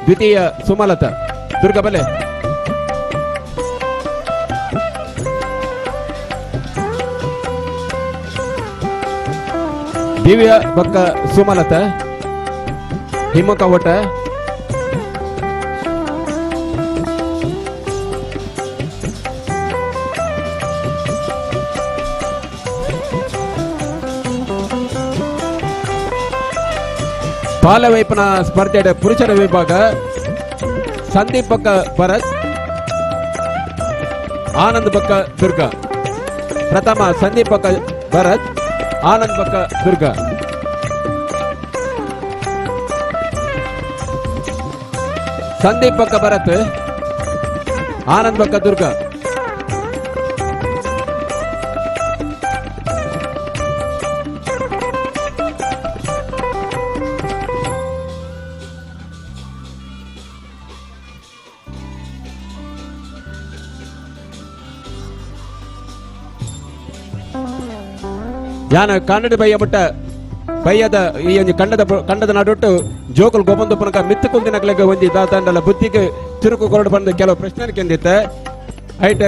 ದ್ವಿತೀಯ ಸುಮಲತಾ. ದುರ್ಗಾ ಬಲೆ. ದಿವ್ಯ ಬೊಕ್ಕ ಸುಮಲತಾ ಹಿಮ್ಮುಖ ಓಟ. ಪಾಲವೈಪನ ಸ್ಪರ್ಧೆ ಪುರುಷರ ವಿಭಾಗ ಸಂದೀಪ್ ಬೊಕ್ಕ ಭರತ್ ಆನಂದ್ ಬೊಕ್ಕ ದುರ್ಗಾ. ಪ್ರಥಮ ಸಂದೀಪ್ ಬೊಕ್ಕ ಭರತ್ ಆನಂದ್ ಬೊಕ್ಕ ದುರ್ಗಾ. ಸಂದೀಪ್ ಬೊಕ್ಕ ಭರತ್ ಆನಂದ್ ಬೊಕ್ಕ ದುರ್ಗಾ. ಯಾನ ಕನ್ನಡ ಬಯ್ಯ ಬಿಟ್ಟ ಬಯ್ಯದ ಈ ಒಂಜಿ ಕಂಡದ ಕಂಡದ ನಡುಟ್ಟು ಜೋಕುಲ್ ಗೊಬ್ಬಂದು ಪುನಕ ಮಿತ್ತು ಕುಂದಿನಕ್ಲೆಗ್ ಒಂಜಿ ದಾತಾಂಡಲ ಬುದ್ಧಿಗೆ ಚುರುಕು ಕೊರಡು ಬಂದು ಕೆಲವು ಪ್ರಶ್ನೆ ಕೆಂದಿತ್ತ ಐಟ್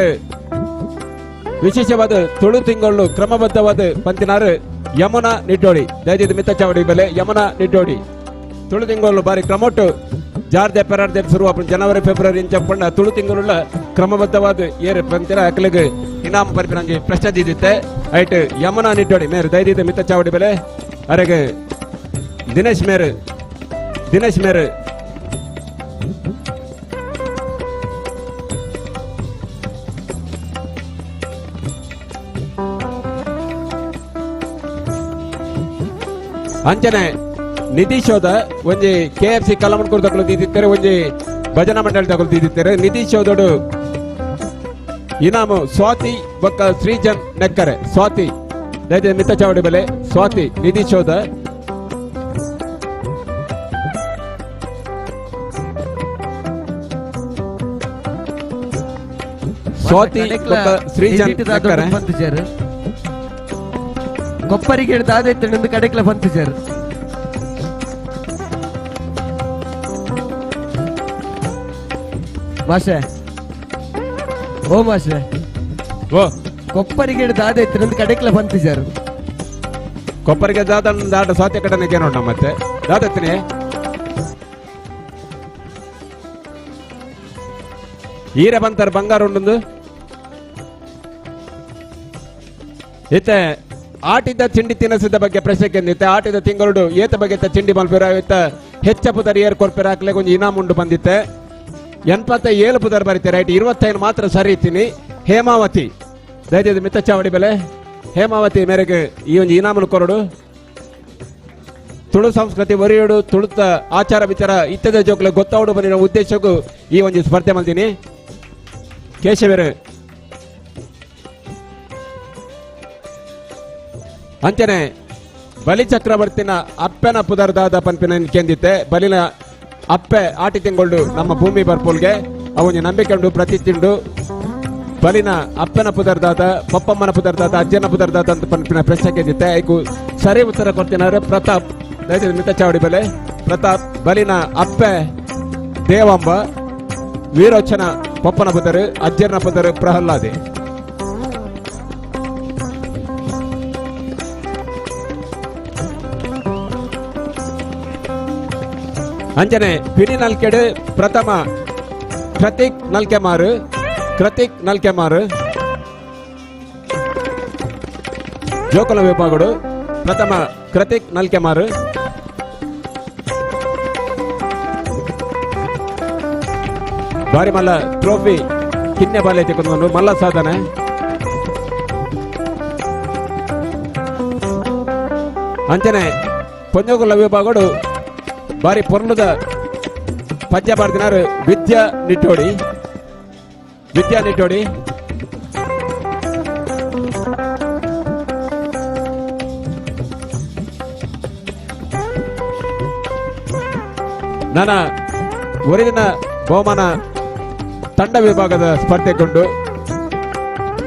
ವಿಶೇಷವಾದ ತುಳು ತಿಂಗಳು ಕ್ರಮಬದ್ಧವಾದ ಪಂತಿನಾರು ಯಮುನಾ ನಿಡ್ಡೋಡಿ ದಯದಿದ್ದು ಮಿತ್ತ ಚಾವಡಿ ಬೆಲೆ ಯಮುನಾ ನಿಡ್ಡೋಡಿ ತುಳು ತಿಂಗಳು ಬಾರಿ ಕ್ರಮೊಟ್ಟು ಜಾರ್ದೆ ಪೆರಾರ್ದೆ ಶುರು ಜನವರಿ ಫೆಬ್ರವರಿ ಇಂಚ ತುಳು ತಿಂಗಳುಳ್ಳ ಕ್ರಮಬದ್ಧವಾದ ಏರು ಪಂತಿನ ಅಕ್ಲೆಗ್ ಇನಾಮ ಪರಿಪಿನಂಜಿ ಪ್ರಶ್ನೆ ದಿದ್ದಿತ್ತೆ ಐಟ್ ಯಮುನಾ ನಿಡ್ಡೋಡಿ ಮೇರು ದಯದಿದ್ದು ಮಿತ್ತ ಚಾವಡಿ ಬೆಲೆ ಅರೆಗೆ ದಿನೇಶ್ ಮೇರು ದಿನೇಶ್ ಮೇರು ಅಂಚನೆ ನಿಧೀಶೋದ ಒಂಜಿ ಕೆ ಎಫ್ ಸಿ ಕಲಮಣ್ಕೂರು ತಗೊಳ್ಳು ದಿದ್ದಿತ್ತಾರೆ ಒಂಜಿ ಭಜನಾ ಮಂಡಳಿ ತಗೊಳ್ಳು ದಿದ್ದಿತ್ತಾರೆ ನಿಧೀಶೋದೋಡು ಇನಾಮು ಸ್ವಾತಿ ಬೊಕ್ಕ ಶ್ರೀಜನ್ ನೆಕ್ಕರೆ ಸ್ವಾತಿ ದಯದ ಮಿತ್ತ ಚಾವಡಿ ಬೆಲೆ ಸ್ವಾತಿ ನಿಧೀಶೋದ ಸ್ವಾತಿ ಬೊಕ್ಕ ಶ್ರೀಜನ್ ನೆಕ್ಕರೆ
ಬಂತು ಕೊಪ್ಪರಿಗೆ ದಾದೈತೆ ಕಡೆಕ್ಲ ಬಂತು ಸರ್. ಭಾಷೆ ಓ ಮಾಸ್ಟ್ರೆ
ಓ
ಕೊಪ್ಪರಿಗೆ ದಾದ ಇತ್ತು ನಂದು ಕಡೆಕ್ಲ ಬಂತು ಸರ್.
ಕೊಪ್ಪರಿಗೆ ದಾದ ದಾಟ ಸಾತ್ಯ ಕಡೆನೇ ನೋಡ ಮತ್ತೆ ದಾದತ್ತಿನಿ ಈರೆ ಬಂತಾರ ಬಂಗಾರ ಉಂಡೊಂದು ಇತ್ತೆ ಆಟಿದ ತಿಂಡಿ ತಿನಸಿದ ಬಗ್ಗೆ ಪ್ರಶ್ನೆ ಕೆಂದಿತ್ತೆ. ಆಟಿದ ತಿಂಗಳು ಏತ ಬಗ್ಗೆ ತಿಂಡಿ ಮಲ್ಪಿರ ಇತ್ತ ಹೆಚ್ಚ ಪುದರ್ ಏರ್ ಕೊರ್ಪಿರ ಹಾಕ್ಲೆ ಕೊಂಚ ಇನಾಮ್ ಉಂಡು ಬಂದಿತ್ತೆ. 87 ಪುದರ್ ಬರೀತೆ ರೈಟ್, 25 ಮಾತ್ರ ಸರಿ ಇತ್ತೀನಿ. ಹೇಮಾವತಿ ದಯచేసి ಮಿತ್ತ ಚಾವಡಿ ಬೆಲೆ ಹೇಮಾವತಿ ಮೇರೆಗೆ ಈ ಒಂದು ಇನಾಮನ್ನು ಕೊರಡು. ತುಳು ಸಂಸ್ಕೃತಿ ಒರಿಯೋಡು ತುಳುತ ಆಚಾರ ವಿಚಾರ ಇತ್ಯದ ಜೋಕ್ಲೆ ಗೊತ್ತಾವಡು ಬಂದಿರೋ ಉದ್ದೇಶಕ್ಕೂ ಈ ಒಂದು ಸ್ಪರ್ಧೆ ಮಾಡ್ತೀನಿ. ಕೇಶವರು ಅಂಚನೆ ಬಲಿ ಚಕ್ರವರ್ತಿನ ಅಪ್ಪನ ಪುದರ್ದಾದ ಪನ್ಪಿನ ಕೆಂದಿತ್ತೆ. ಬಲಿನ ಅಪ್ಪೆ ಆಟಿ ತಿಂಗಳು ನಮ್ಮ ಭೂಮಿ ಬರ್ಪೋಲ್ಗೆ ಅವನ ನಂಬಿಕೆ ಉಂಡು ಪ್ರತಿ ತಿಂಡು. ಬಲಿನ ಅಪ್ಪನ ಪುದರ್ದಾದ, ಪಪ್ಪಮ್ಮನ ಪುದರ್ದಾದ, ಅಜ್ಜನ ಪುದರ್ದಾದ ಅಂತ ಪನ್ಪಿನ ಪ್ರಶ್ನೆ ಕೆಂದಿತ್ತೆ. ಐಕು ಸರಿ ಉತ್ತರ ಕೊಡ್ತೀನಾರೆ ಪ್ರತಾಪ್, ದಯచేసి ಮಿತ್ತ ಚಾವಡಿ ಬೆಲೆ ಪ್ರತಾಪ್. ಬಲಿನ ಅಪ್ಪೆ ದೇವಾಂಬ, ವೀರೋಚನ ಪಪ್ಪನ ಪುದರು, ಅಜ್ಜನ ಪುದರು ಪ್ರಹ್ಲಾದೆ. ಅಂಜನೆ ಪಿನಿ ನಲ್ಕೆಡು ಪ್ರಥಮ ಕೃತಿಕ್ ನಲ್ಕೆಮಾರು, ಕೃತಿಕ್ ನಲ್ಕೆಮಾರು. ಜೋಕುಲ ವಿಭಾಗಡು ಪ್ರಥಮ ಕೃತಿಕ್ ನಲ್ಕೆಮಾರು. ಬಾರಿ ಮಲ್ಲ ಟ್ರೋಫಿ ಕಿನ್ನೆ ಬಾಲೆ ತೆಗೆದುಕೊಂಡು ಮಲ್ಲ ಸಾಧನೆ. ಅಂಚನೆ ಪೊಂಜೋಕುಲ ವಿಭಾಗಡು ಬಾರಿ ಪೊರ್ಲುದ ಪದ್ಯ ಪಾಡ್ದಿನಾರು ವಿದ್ಯಾ ನಿಟ್ಟೋಡಿ, ವಿದ್ಯಾ ನಿಟ್ಟೋಡಿ. ನನ್ನ ಒರಿದಿನ ಬಹುಮಾನ ತಂಡ ವಿಭಾಗದ ಸ್ಪರ್ಧೆಗೊಂಡು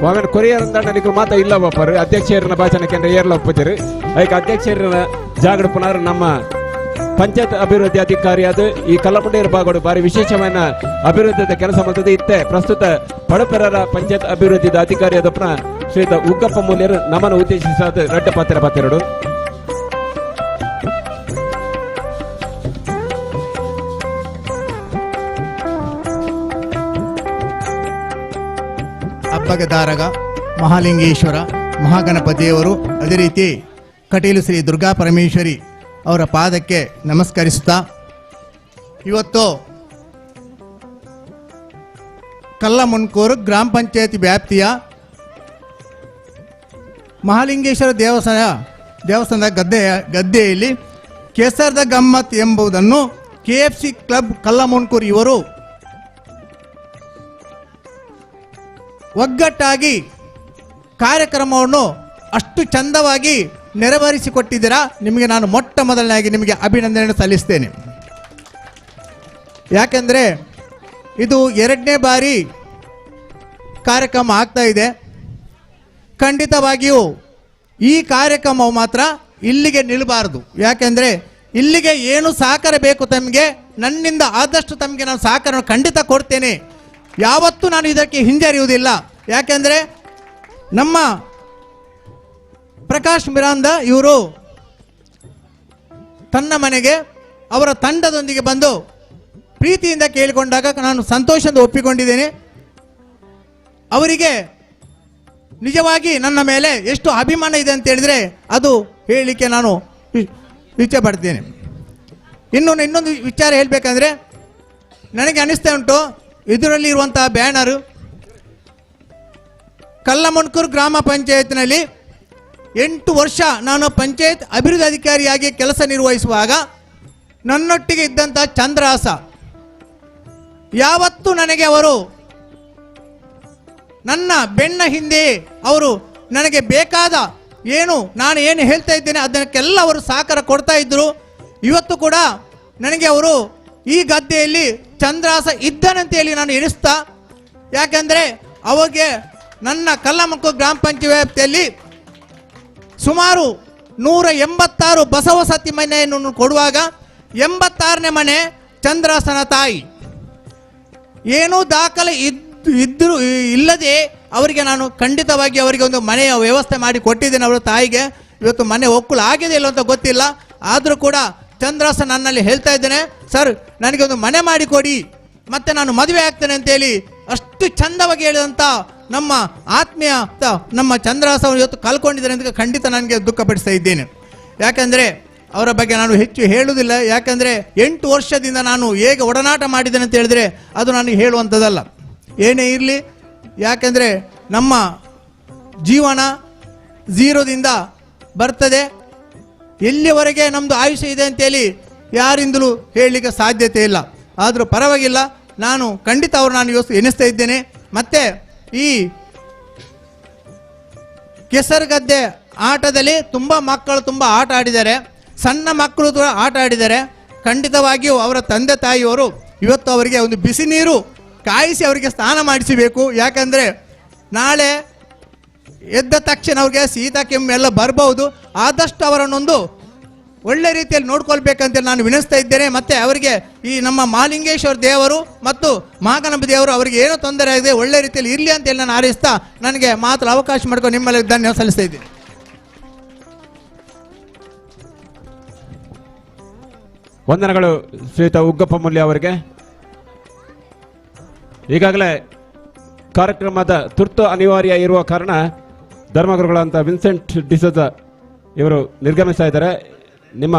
ಆಮೇಲೆ ಕೊರಿಯರ್ ತಂಡ ಮಾತ ಇಲ್ಲ ಒಪ್ಪರು ಅಧ್ಯಕ್ಷರನ್ನ ಭಾಷಣಕ್ಕೆ ಏರ್ಲ ಒಪ್ಪುತ್ತೀರಿ. ಅದಕ್ಕೆ ಅಧ್ಯಕ್ಷರನ್ನ ಜಾಗಡ ಪುನರ್ ನಮ್ಮ ಪಂಚಾಯತ್ ಅಭಿವೃದ್ಧಿ ಅಧಿಕಾರಿಯಾದ ಈ ಕಲ್ಲಮುಂಡೇರು ಭಾಗಡು ಭಾರಿ ವಿಶೇಷವಾದ ಅಭಿವೃದ್ಧಿಯ ಕೆಲಸ ಮಾಡ್ತದೆ. ಇತ್ತೆ ಪ್ರಸ್ತುತ ಪಡಪೆರರ ಪಂಚಾಯತ್ ಅಭಿವೃದ್ಧಿ ಅಧಿಕಾರಿಯಾದಪ್ಪನ ಶ್ರೀಯುತ ಉಗ್ಗಪ್ಪ ಮೂಲ್ಯರು ನಮ್ಮನ್ನು ಉದ್ದೇಶಿಸಾದ ರಡ್ಡ ಪಾತ್ರ ಪಾತ್ರೆರಡು.
ಅಬ್ಬಗದಾರಗ ಮಹಾಲಿಂಗೇಶ್ವರ ಮಹಾಗಣಪತಿಯವರು, ಅದೇ ರೀತಿ ಕಟೀಲು ಶ್ರೀ ದುರ್ಗಾ ಪರಮೇಶ್ವರಿ ಅವರ ಪಾದಕ್ಕೆ ನಮಸ್ಕರಿಸುತ್ತಾ, ಇವತ್ತು ಕಲ್ಲಮುಣ್ಕೂರು ಗ್ರಾಮ ಪಂಚಾಯತಿ ವ್ಯಾಪ್ತಿಯ ಮಹಾಲಿಂಗೇಶ್ವರ ದೇವಸ್ಥಾನದ ಗದ್ದೆಯಲ್ಲಿ ಕೇಸರದ ಗಮ್ಮತ್ ಎಂಬುದನ್ನು K F C club Kallamundkur ಇವರು ಒಗ್ಗಟ್ಟಾಗಿ ಕಾರ್ಯಕ್ರಮವನ್ನು ಅಷ್ಟು ಚಂದವಾಗಿ ನೆರವೇರಿಸಿಕೊಟ್ಟಿದ್ದೀರಾ. ನಿಮಗೆ ನಾನು ಮೊಟ್ಟ ಮೊದಲನಾಗಿ ನಿಮಗೆ ಅಭಿನಂದನೆಯನ್ನು ಸಲ್ಲಿಸ್ತೇನೆ. ಯಾಕೆಂದರೆ ಇದು ಎರಡನೇ ಬಾರಿ ಕಾರ್ಯಕ್ರಮ ಆಗ್ತಾ ಇದೆ. ಖಂಡಿತವಾಗಿಯೂ ಈ ಕಾರ್ಯಕ್ರಮವು ಮಾತ್ರ ಇಲ್ಲಿಗೆ ನಿಲ್ಲಬಾರದು. ಯಾಕೆಂದರೆ ಇಲ್ಲಿಗೆ ಏನು ಸಹಕಾರ ಬೇಕು ತಮಗೆ, ನನ್ನಿಂದ ಆದಷ್ಟು ತಮಗೆ ನಾನು ಸಹಕಾರವನ್ನು ಖಂಡಿತ ಕೊಡ್ತೇನೆ. ಯಾವತ್ತೂ ನಾನು ಇದಕ್ಕೆ ಹಿಂಜರಿಯುವುದಿಲ್ಲ. ಯಾಕೆಂದರೆ ನಮ್ಮ ಪ್ರಕಾಶ್ ಮಿರಾಂದ ಇವರು ತನ್ನ ಮನೆಗೆ ಅವರ ತಂಡದೊಂದಿಗೆ ಬಂದು ಪ್ರೀತಿಯಿಂದ ಕೇಳಿಕೊಂಡಾಗ ನಾನು ಸಂತೋಷದಿಂದ ಒಪ್ಪಿಕೊಂಡಿದ್ದೇನೆ. ಅವರಿಗೆ ನಿಜವಾಗಿ ನನ್ನ ಮೇಲೆ ಎಷ್ಟು ಅಭಿಮಾನ ಇದೆ ಅಂತ ಹೇಳಿದರೆ ಅದು ಹೇಳಲಿಕ್ಕೆ ನಾನು ಇಚ್ಛೆ ಪಡ್ತೇನೆ. ಇನ್ನೊಂದು ವಿಚಾರ ಹೇಳಬೇಕಂದ್ರೆ, ನನಗೆ ಅನಿಸ್ತಾ ಉಂಟು ಇದರಲ್ಲಿ ಇರುವಂತಹ ಬ್ಯಾನರು ಕಲ್ಲಮುಣ್ಕೂರು ಗ್ರಾಮ ಪಂಚಾಯತ್ನಲ್ಲಿ 8 ವರ್ಷ ನಾನು ಪಂಚಾಯತ್ ಅಭಿವೃದ್ಧಿ ಅಧಿಕಾರಿಯಾಗಿ ಕೆಲಸ ನಿರ್ವಹಿಸುವಾಗ ನನ್ನೊಟ್ಟಿಗೆ ಇದ್ದಂಥ ಚಂದ್ರಹಾಸ ಯಾವತ್ತೂ ನನಗೆ ಅವರು ನನ್ನ ಬೆನ್ನ ಹಿಂದೆ ಅವರು ನನಗೆ ಬೇಕಾದ ಏನು ನಾನು ಏನು ಹೇಳ್ತಾ ಇದ್ದೇನೆ ಅದಕ್ಕೆಲ್ಲ ಅವರು ಸಹಕಾರ ಕೊಡ್ತಾ ಇದ್ದರು. ಇವತ್ತು ಕೂಡ ನನಗೆ ಅವರು ಈ ಗದ್ದೆಯಲ್ಲಿ ಚಂದ್ರಹಾಸ ಇದ್ದಾನಂತೇಳಿ ನಾನು ಎಣಿಸ್ತಾ, ಯಾಕೆಂದರೆ ಅವಾಗೆ ನನ್ನ ಕಲ್ಲಮುಣ್ಕೂರು ಗ್ರಾಮ ಪಂಚಾಯತ್ ವ್ಯಾಪ್ತಿಯಲ್ಲಿ ಸುಮಾರು 186 ಬಸವಸತಿ ಮನೆಯನ್ನು ಕೊಡುವಾಗ 86ನೇ ಮನೆ ಚಂದ್ರಹಾಸನ ತಾಯಿ. ಏನೂ ದಾಖಲೆ ಇದ್ದರೂ ಇಲ್ಲದೆ ಅವರಿಗೆ ನಾನು ಖಂಡಿತವಾಗಿ ಅವರಿಗೆ ಒಂದು ಮನೆಯ ವ್ಯವಸ್ಥೆ ಮಾಡಿ ಕೊಟ್ಟಿದ್ದೇನೆ. ಅವರ ತಾಯಿಗೆ ಇವತ್ತು ಮನೆ ಒಕ್ಕಲು ಆಗಿದೆ ಇಲ್ಲ ಅಂತ ಗೊತ್ತಿಲ್ಲ, ಆದರೂ ಕೂಡ ಚಂದ್ರಾಸ ನನ್ನಲ್ಲಿ ಹೇಳ್ತಾ ಇದ್ದೇನೆ, ಸರ್ ನನಗೆ ಒಂದು ಮನೆ ಮಾಡಿಕೊಡಿ, ಮತ್ತೆ ನಾನು ಮದುವೆ ಆಗ್ತೇನೆ ಅಂತೇಳಿ ಅಷ್ಟು ಚಂದವಾಗಿ ಹೇಳಿದಂಥ ನಮ್ಮ ಆತ್ಮೀಯ ನಮ್ಮ ಚಂದ್ರಹಾಸ ಅವರು ಇವತ್ತು ಕಲ್ಕೊಂಡಿದ್ದಾರೆ ಅಂತ ಖಂಡಿತ ನನಗೆ ದುಃಖಪಡಿಸ್ತಾ ಇದ್ದೇನೆ. ಯಾಕಂದರೆ ಅವರ ಬಗ್ಗೆ ನಾನು ಹೆಚ್ಚು ಹೇಳುವುದಿಲ್ಲ, ಯಾಕಂದರೆ 8 ವರ್ಷದಿಂದ ನಾನು ಹೇಗೆ ಒಡನಾಟ ಮಾಡಿದ್ದೇನೆ ಅಂತ ಹೇಳಿದರೆ ಅದು ನಾನು ಹೇಳುವಂಥದ್ದಲ್ಲ. ಏನೇ ಇರಲಿ, ಯಾಕಂದರೆ ನಮ್ಮ ಜೀವನ ಝೀರೋದಿಂದ ಬರ್ತದೆ, ಎಲ್ಲಿಯವರೆಗೆ ನಮ್ಮದು ಆಯುಷ್ಯ ಇದೆ ಅಂತೇಳಿ ಯಾರಿಂದಲೂ ಹೇಳಲಿಕ್ಕೆ ಸಾಧ್ಯತೆ ಇಲ್ಲ. ಆದರೂ ಪರವಾಗಿಲ್ಲ, ನಾನು ಖಂಡಿತ ಅವರು ನಾನು ಇವತ್ತು ಎನಿಸ್ತಾ ಇದ್ದೇನೆ. ಮತ್ತು ಈ ಕೆಸರುಗದ್ದೆ ಆಟದಲ್ಲಿ ತುಂಬ ಮಕ್ಕಳು ತುಂಬ ಆಟ ಆಡಿದ್ದಾರೆ, ಸಣ್ಣ ಮಕ್ಕಳು ಕೂಡ ಆಟ ಆಡಿದ್ದಾರೆ. ಖಂಡಿತವಾಗಿಯೂ ಅವರ ತಂದೆ ತಾಯಿಯವರು ಇವತ್ತು ಅವರಿಗೆ ಒಂದು ಬಿಸಿ ನೀರು ಕಾಯಿಸಿ ಅವರಿಗೆ ಸ್ನಾನ ಮಾಡಿಸಬೇಕು. ಯಾಕಂದರೆ ನಾಳೆ ಎದ್ದ ತಕ್ಷಣ ಅವ್ರಿಗೆ ಶೀತ ಕೆಮ್ಮು ಎಲ್ಲ ಬರ್ಬೋದು. ಆದಷ್ಟು ಅವರನ್ನೊಂದು ಒಳ್ಳೆ ರೀತಿಯಲ್ಲಿ ನೋಡ್ಕೊಳ್ಬೇಕಂತೇಳಿ ನಾನು ವಿನಂತಿಸ್ತಾ ಇದ್ದೇನೆ. ಮತ್ತು ಅವರಿಗೆ ಈ ನಮ್ಮ ಮಹಾಲಿಂಗೇಶ್ವರ ದೇವರು ಮತ್ತು ಮಹಾಗಣಪತಿ ದೇವರು ಅವರಿಗೆ ಏನೋ ತೊಂದರೆ ಆಗಿದೆ ಒಳ್ಳೆ ರೀತಿಯಲ್ಲಿ ಇರಲಿ ಅಂತೇಳಿ ನಾನು ಹಾರೈಸ್ತಾ ನನಗೆ ಮಾತ್ರ ಅವಕಾಶ ಮಾಡ್ಕೊಂಡು ನಿಮ್ಮಲ್ಲಿ ಧನ್ಯವಾದ ಸಲ್ಲಿಸ್ತಾ ಇದ್ದೀನಿ.
ವಂದನೆಗಳು ಶ್ರೀಯುತ ಉಗ್ಗಪ್ಪ ಮುಲ್ಯ ಅವರಿಗೆ. ಈಗಾಗಲೇ ಕಾರ್ಯಕ್ರಮದ ತುರ್ತು ಅನಿವಾರ್ಯ ಇರುವ ಕಾರಣ ಧರ್ಮಗುರುಗಳಂತ ವಿನ್ಸೆಂಟ್ ಡಿಸೋಜ ಇವರು ನಿರ್ಗಮಿಸ್ತಾ ಇದ್ದಾರೆ. ನಿಮ್ಮ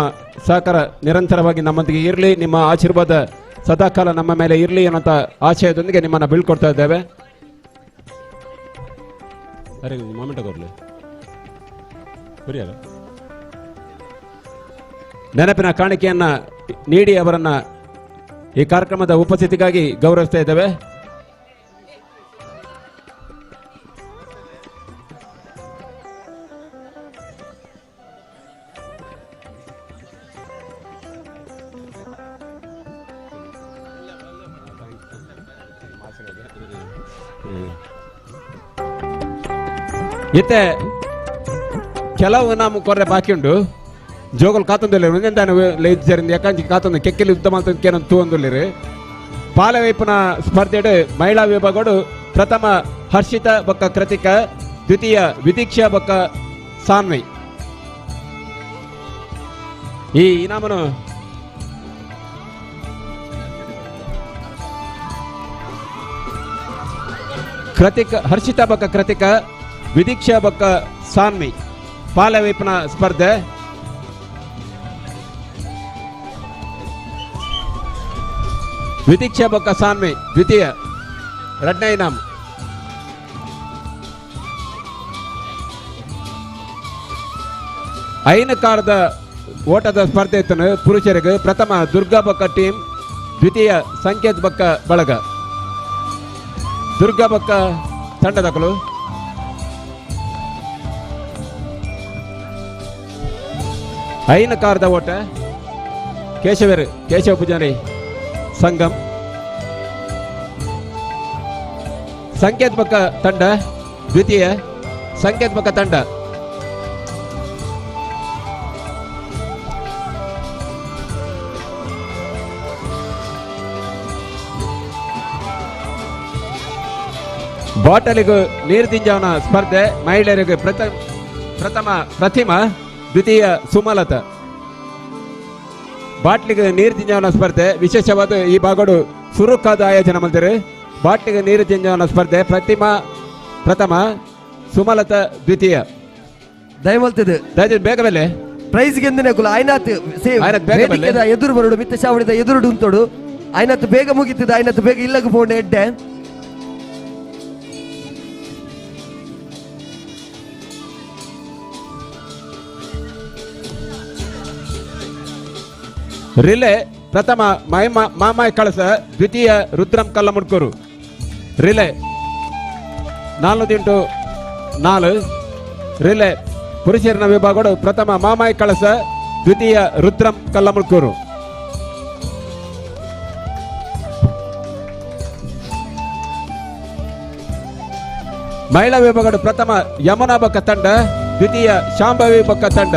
ಸಹಕಾರ ನಿರಂತರವಾಗಿ ನಮ್ಮೊಂದಿಗೆ ಇರಲಿ, ನಿಮ್ಮ ಆಶೀರ್ವಾದ ಸದಾಕಾಲ ನಮ್ಮ ಮೇಲೆ ಇರಲಿ ಅನ್ನೋಂಥ ಆಶಯದೊಂದಿಗೆ ನಿಮ್ಮನ್ನು ಬೀಳ್ಕೊಡ್ತಾ ಇದ್ದೇವೆ. ಅರೆ ಮೊಮೆಂಟ್ ಕೊರಲಿ ಬರಿಯಲ್ಲ. ನೆನಪಿನ ಕಾಣಿಕೆಯನ್ನು ನೀಡಿ ಅವರನ್ನು ಈ ಕಾರ್ಯಕ್ರಮದ ಉಪಸ್ಥಿತಿಗಾಗಿ ಗೌರವಿಸ್ತಾ ಇದ್ದೇವೆ. ಇತ್ತೆ ಕೆಲವು ನಮ್ಮ ಕೊರ್ರೆ ಬಾಕಿ ಉಂಟು. ಜೋಗಲ್ ಕಾತೊಂದಿಲ್ಲ ಒಂದೆಂದಾನ ಲೈಜರಿಂದ ಯಾಕಂಚಿ ಕಾತೊಂದು ಕೆಕ್ಕೆಲಿ ಯುದ್ಧ ಮಾಡ್ತಂದು ಕೇನೊಂದು ತೂವೊಂದುಲ್ಲೇರು. ಪಾಲವೈಪುನ ಸ್ಪರ್ಧೆಡು ಮಹಿಳಾ ವಿಭಾಗಡು ಪ್ರಥಮ ಹರ್ಷಿತ ಬೊಕ್ಕ ಕೃತಿಕ, ದ್ವಿತೀಯ ವಿದೀಕ್ಷಾ ಬೊಕ್ಕ ಸಾನ್ವಿ. ಈ ಇನಾಮನು ಕೃತಿಕ ಹರ್ಷಿತಾ ಬೊಕ್ಕ ಕೃತಿಕ, ವಿದೀಕ್ಷಾ ಬೊಕ್ಕ ಸಾನ್ವಿ ಪಾಲವೈಪುನ ಸ್ಪರ್ಧೆ. ವಿದೀಕ್ಷಾ ಬೊಕ್ಕ ಸಾನ್ವಿ ದ್ವಿತೀಯ, ರಡ್ನ ಇನಾಮ್. ಐನ ಕಾರದ ಓಟದ ಸ್ಪರ್ಧೆ ಇತ್ತು ಪುರುಷರಿಗೆ. ಪ್ರಥಮ ದುರ್ಗಾ ಬೊಕ್ಕ ಟೀಮ್, ದ್ವಿತೀಯ ಸಂಕೇತ್ ಬೊಕ್ಕ ಬಳಗ. ದುರ್ಗಾ ಬೊಕ್ಕ ತಂಡದಕಲು. ಐನ ಕಾರದ ಓಟ ಕೇಶವರು ಕೇಶವ ಪೂಜಾರಿ ಸಂಗಮ್. ಸಂಕೇತ್ ಬೊಕ್ಕ ತಂಡ ದ್ವಿತೀಯ, ಸಂಕೇತ್ ಬೊಕ್ಕ ತಂಡ. ಬಾಟಲಿಗೂ ನೀರು ದಿಂಜಾವನ ಸ್ಪರ್ಧೆ ಮಹಿಳೆಯರಿಗೆ ಪ್ರಥಮ ಪ್ರತಿಮಾ, ದ್ವಿತೀಯ ಸುಮಲತಾ. ಬಾಟ್ಲಿಗೆ ನೀರು ದಿಂಜಾವನ ಸ್ಪರ್ಧೆ ವಿಶೇಷವಾದ ಈ ಭಾಗಡು ಸುರುಕಾದ ಆಯೋಜನೆ ಮಾಡಿದರು. ಬಾಟ್ಲಿಗೆ ನೀರು ದಿಂಜಾವನ ಸ್ಪರ್ಧೆ ಪ್ರತಿಮಾ ಪ್ರಥಮ, ಸುಮಲತಾ ದ್ವಿತೀಯ.
ದಯಮಲ್ತದೆ
ದಯವಿಟ್ಟು ಬೇಗ ಬೆಲೆ
ಪ್ರೈಸ್ ಗೆಂದಿನ ಕುಲ ಐನಾತ್ ವೇದಿಕೆದ ಎದುರು ಬರಡು ಮಿತ್ತ ಚಾವಡಿದ ಎದುರು ಉಂಟೋಡು ಐನಾತ್ ಬೇಗ ಮುಗಿತದೆ, ಐನಾತ್ ಬೇಗ ಇಲ್ಲಗ ಪೋಂಡೆ ಎಡ್ಡೆ.
ರಿಲೆ ಪ್ರಥಮ ಮಾಮಾಯ್ ಕಳಸ, ದ್ವಿತೀಯ ರುದ್ರಂ ಕಲ್ಲಮುಡ್ಕೂರು. ರಿಲೆ 4 ಇಂಟು 4 ರಿಲೆ ಪುರುಷರನ ವಿಭಾಗಗಳು ಪ್ರಥಮ ಮಾಮಾಯ್ ಕಳಸ, ದ್ವಿತೀಯ ರುದ್ರಂ ಕಲ್ಲಮುಡ್ಕೂರು. ಮಹಿಳಾ ವಿಭಾಗಗಳು ಪ್ರಥಮ ಯಮುನಾ ಬೊಕ್ಕ ತಂಡ, ದ್ವಿತೀಯ ಶಾಂಭವಿ ಬೊಕ್ಕ ತಂಡ.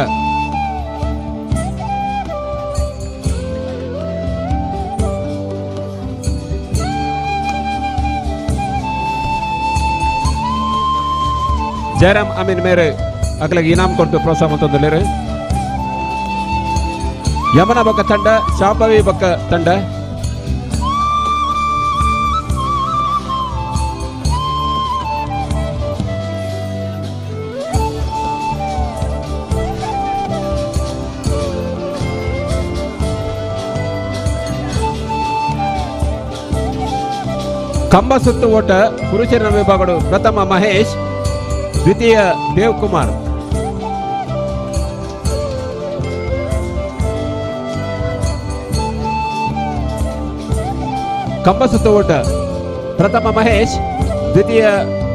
ಜಯರಾಮ್ ಅಮೀನ್ ಮೇರೆ ಅಗಲಿಗೆ ಇನಾಮ್ ಕೊಡ್ತು ಪ್ರೋತ್ಸಾಹ ಮಂತೊಂದುಲ್ಲೆರ್. ಯಮನ ಬೊಕ್ಕ ತಂಡ, ಶಾಂಭವಿ ಬೊಕ್ಕ ತಂಡ. ಕಂಬ ಸುತ್ತು ಓಟ ಪುರುಷರ ವಿಭಾಗಗಳು ಪ್ರಥಮ ಮಹೇಶ್, ದ್ವಿತೀಯ ದೇವ್ ಕುಮಾರ್. ಕಂಬ ಸುತ್ತು ಓಟ ಪ್ರಥಮ ಮಹೇಶ್, ದ್ವಿತೀಯ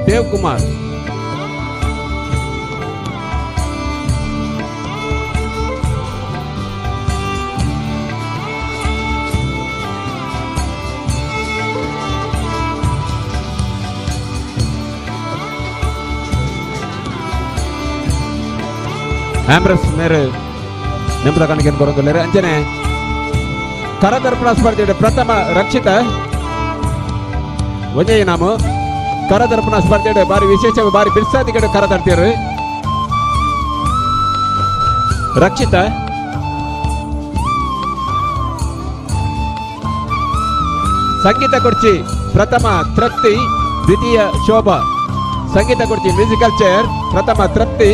ದೇವ್ ಕುಮಾರ್. ಆಂಬ್ರಸ್ ಮೇರೆ ನೆಂಪದ ಕಾಣಿಕೆ ಬರೋದಿಲ್ಲ. ಅಂಚನೆ ಕರದರ್ಪಣ ಸ್ಪರ್ಧೆ ಪ್ರಥಮ ರಕ್ಷಿತ ಒಂಜೇ ನಾಮ. ಕರದರ್ಪಣ ಸ್ಪರ್ಧೆ ಬಾರಿ ವಿಶೇಷ, ಬಾರಿ ಬಿರ್ಸಾದಿಗಡೆ ಕರ ತರ್ತೀರು ರಕ್ಷಿತ. ಸಂಗೀತ ಕುರ್ಚಿ ಪ್ರಥಮ ತೃಪ್ತಿ, ದ್ವಿತೀಯ ಶೋಭಾ. ಸಂಗೀತ ಕುರ್ಚಿ ಮ್ಯೂಸಿಕಲ್ ಚೇರ್ ಪ್ರಥಮ ತೃಪ್ತಿ.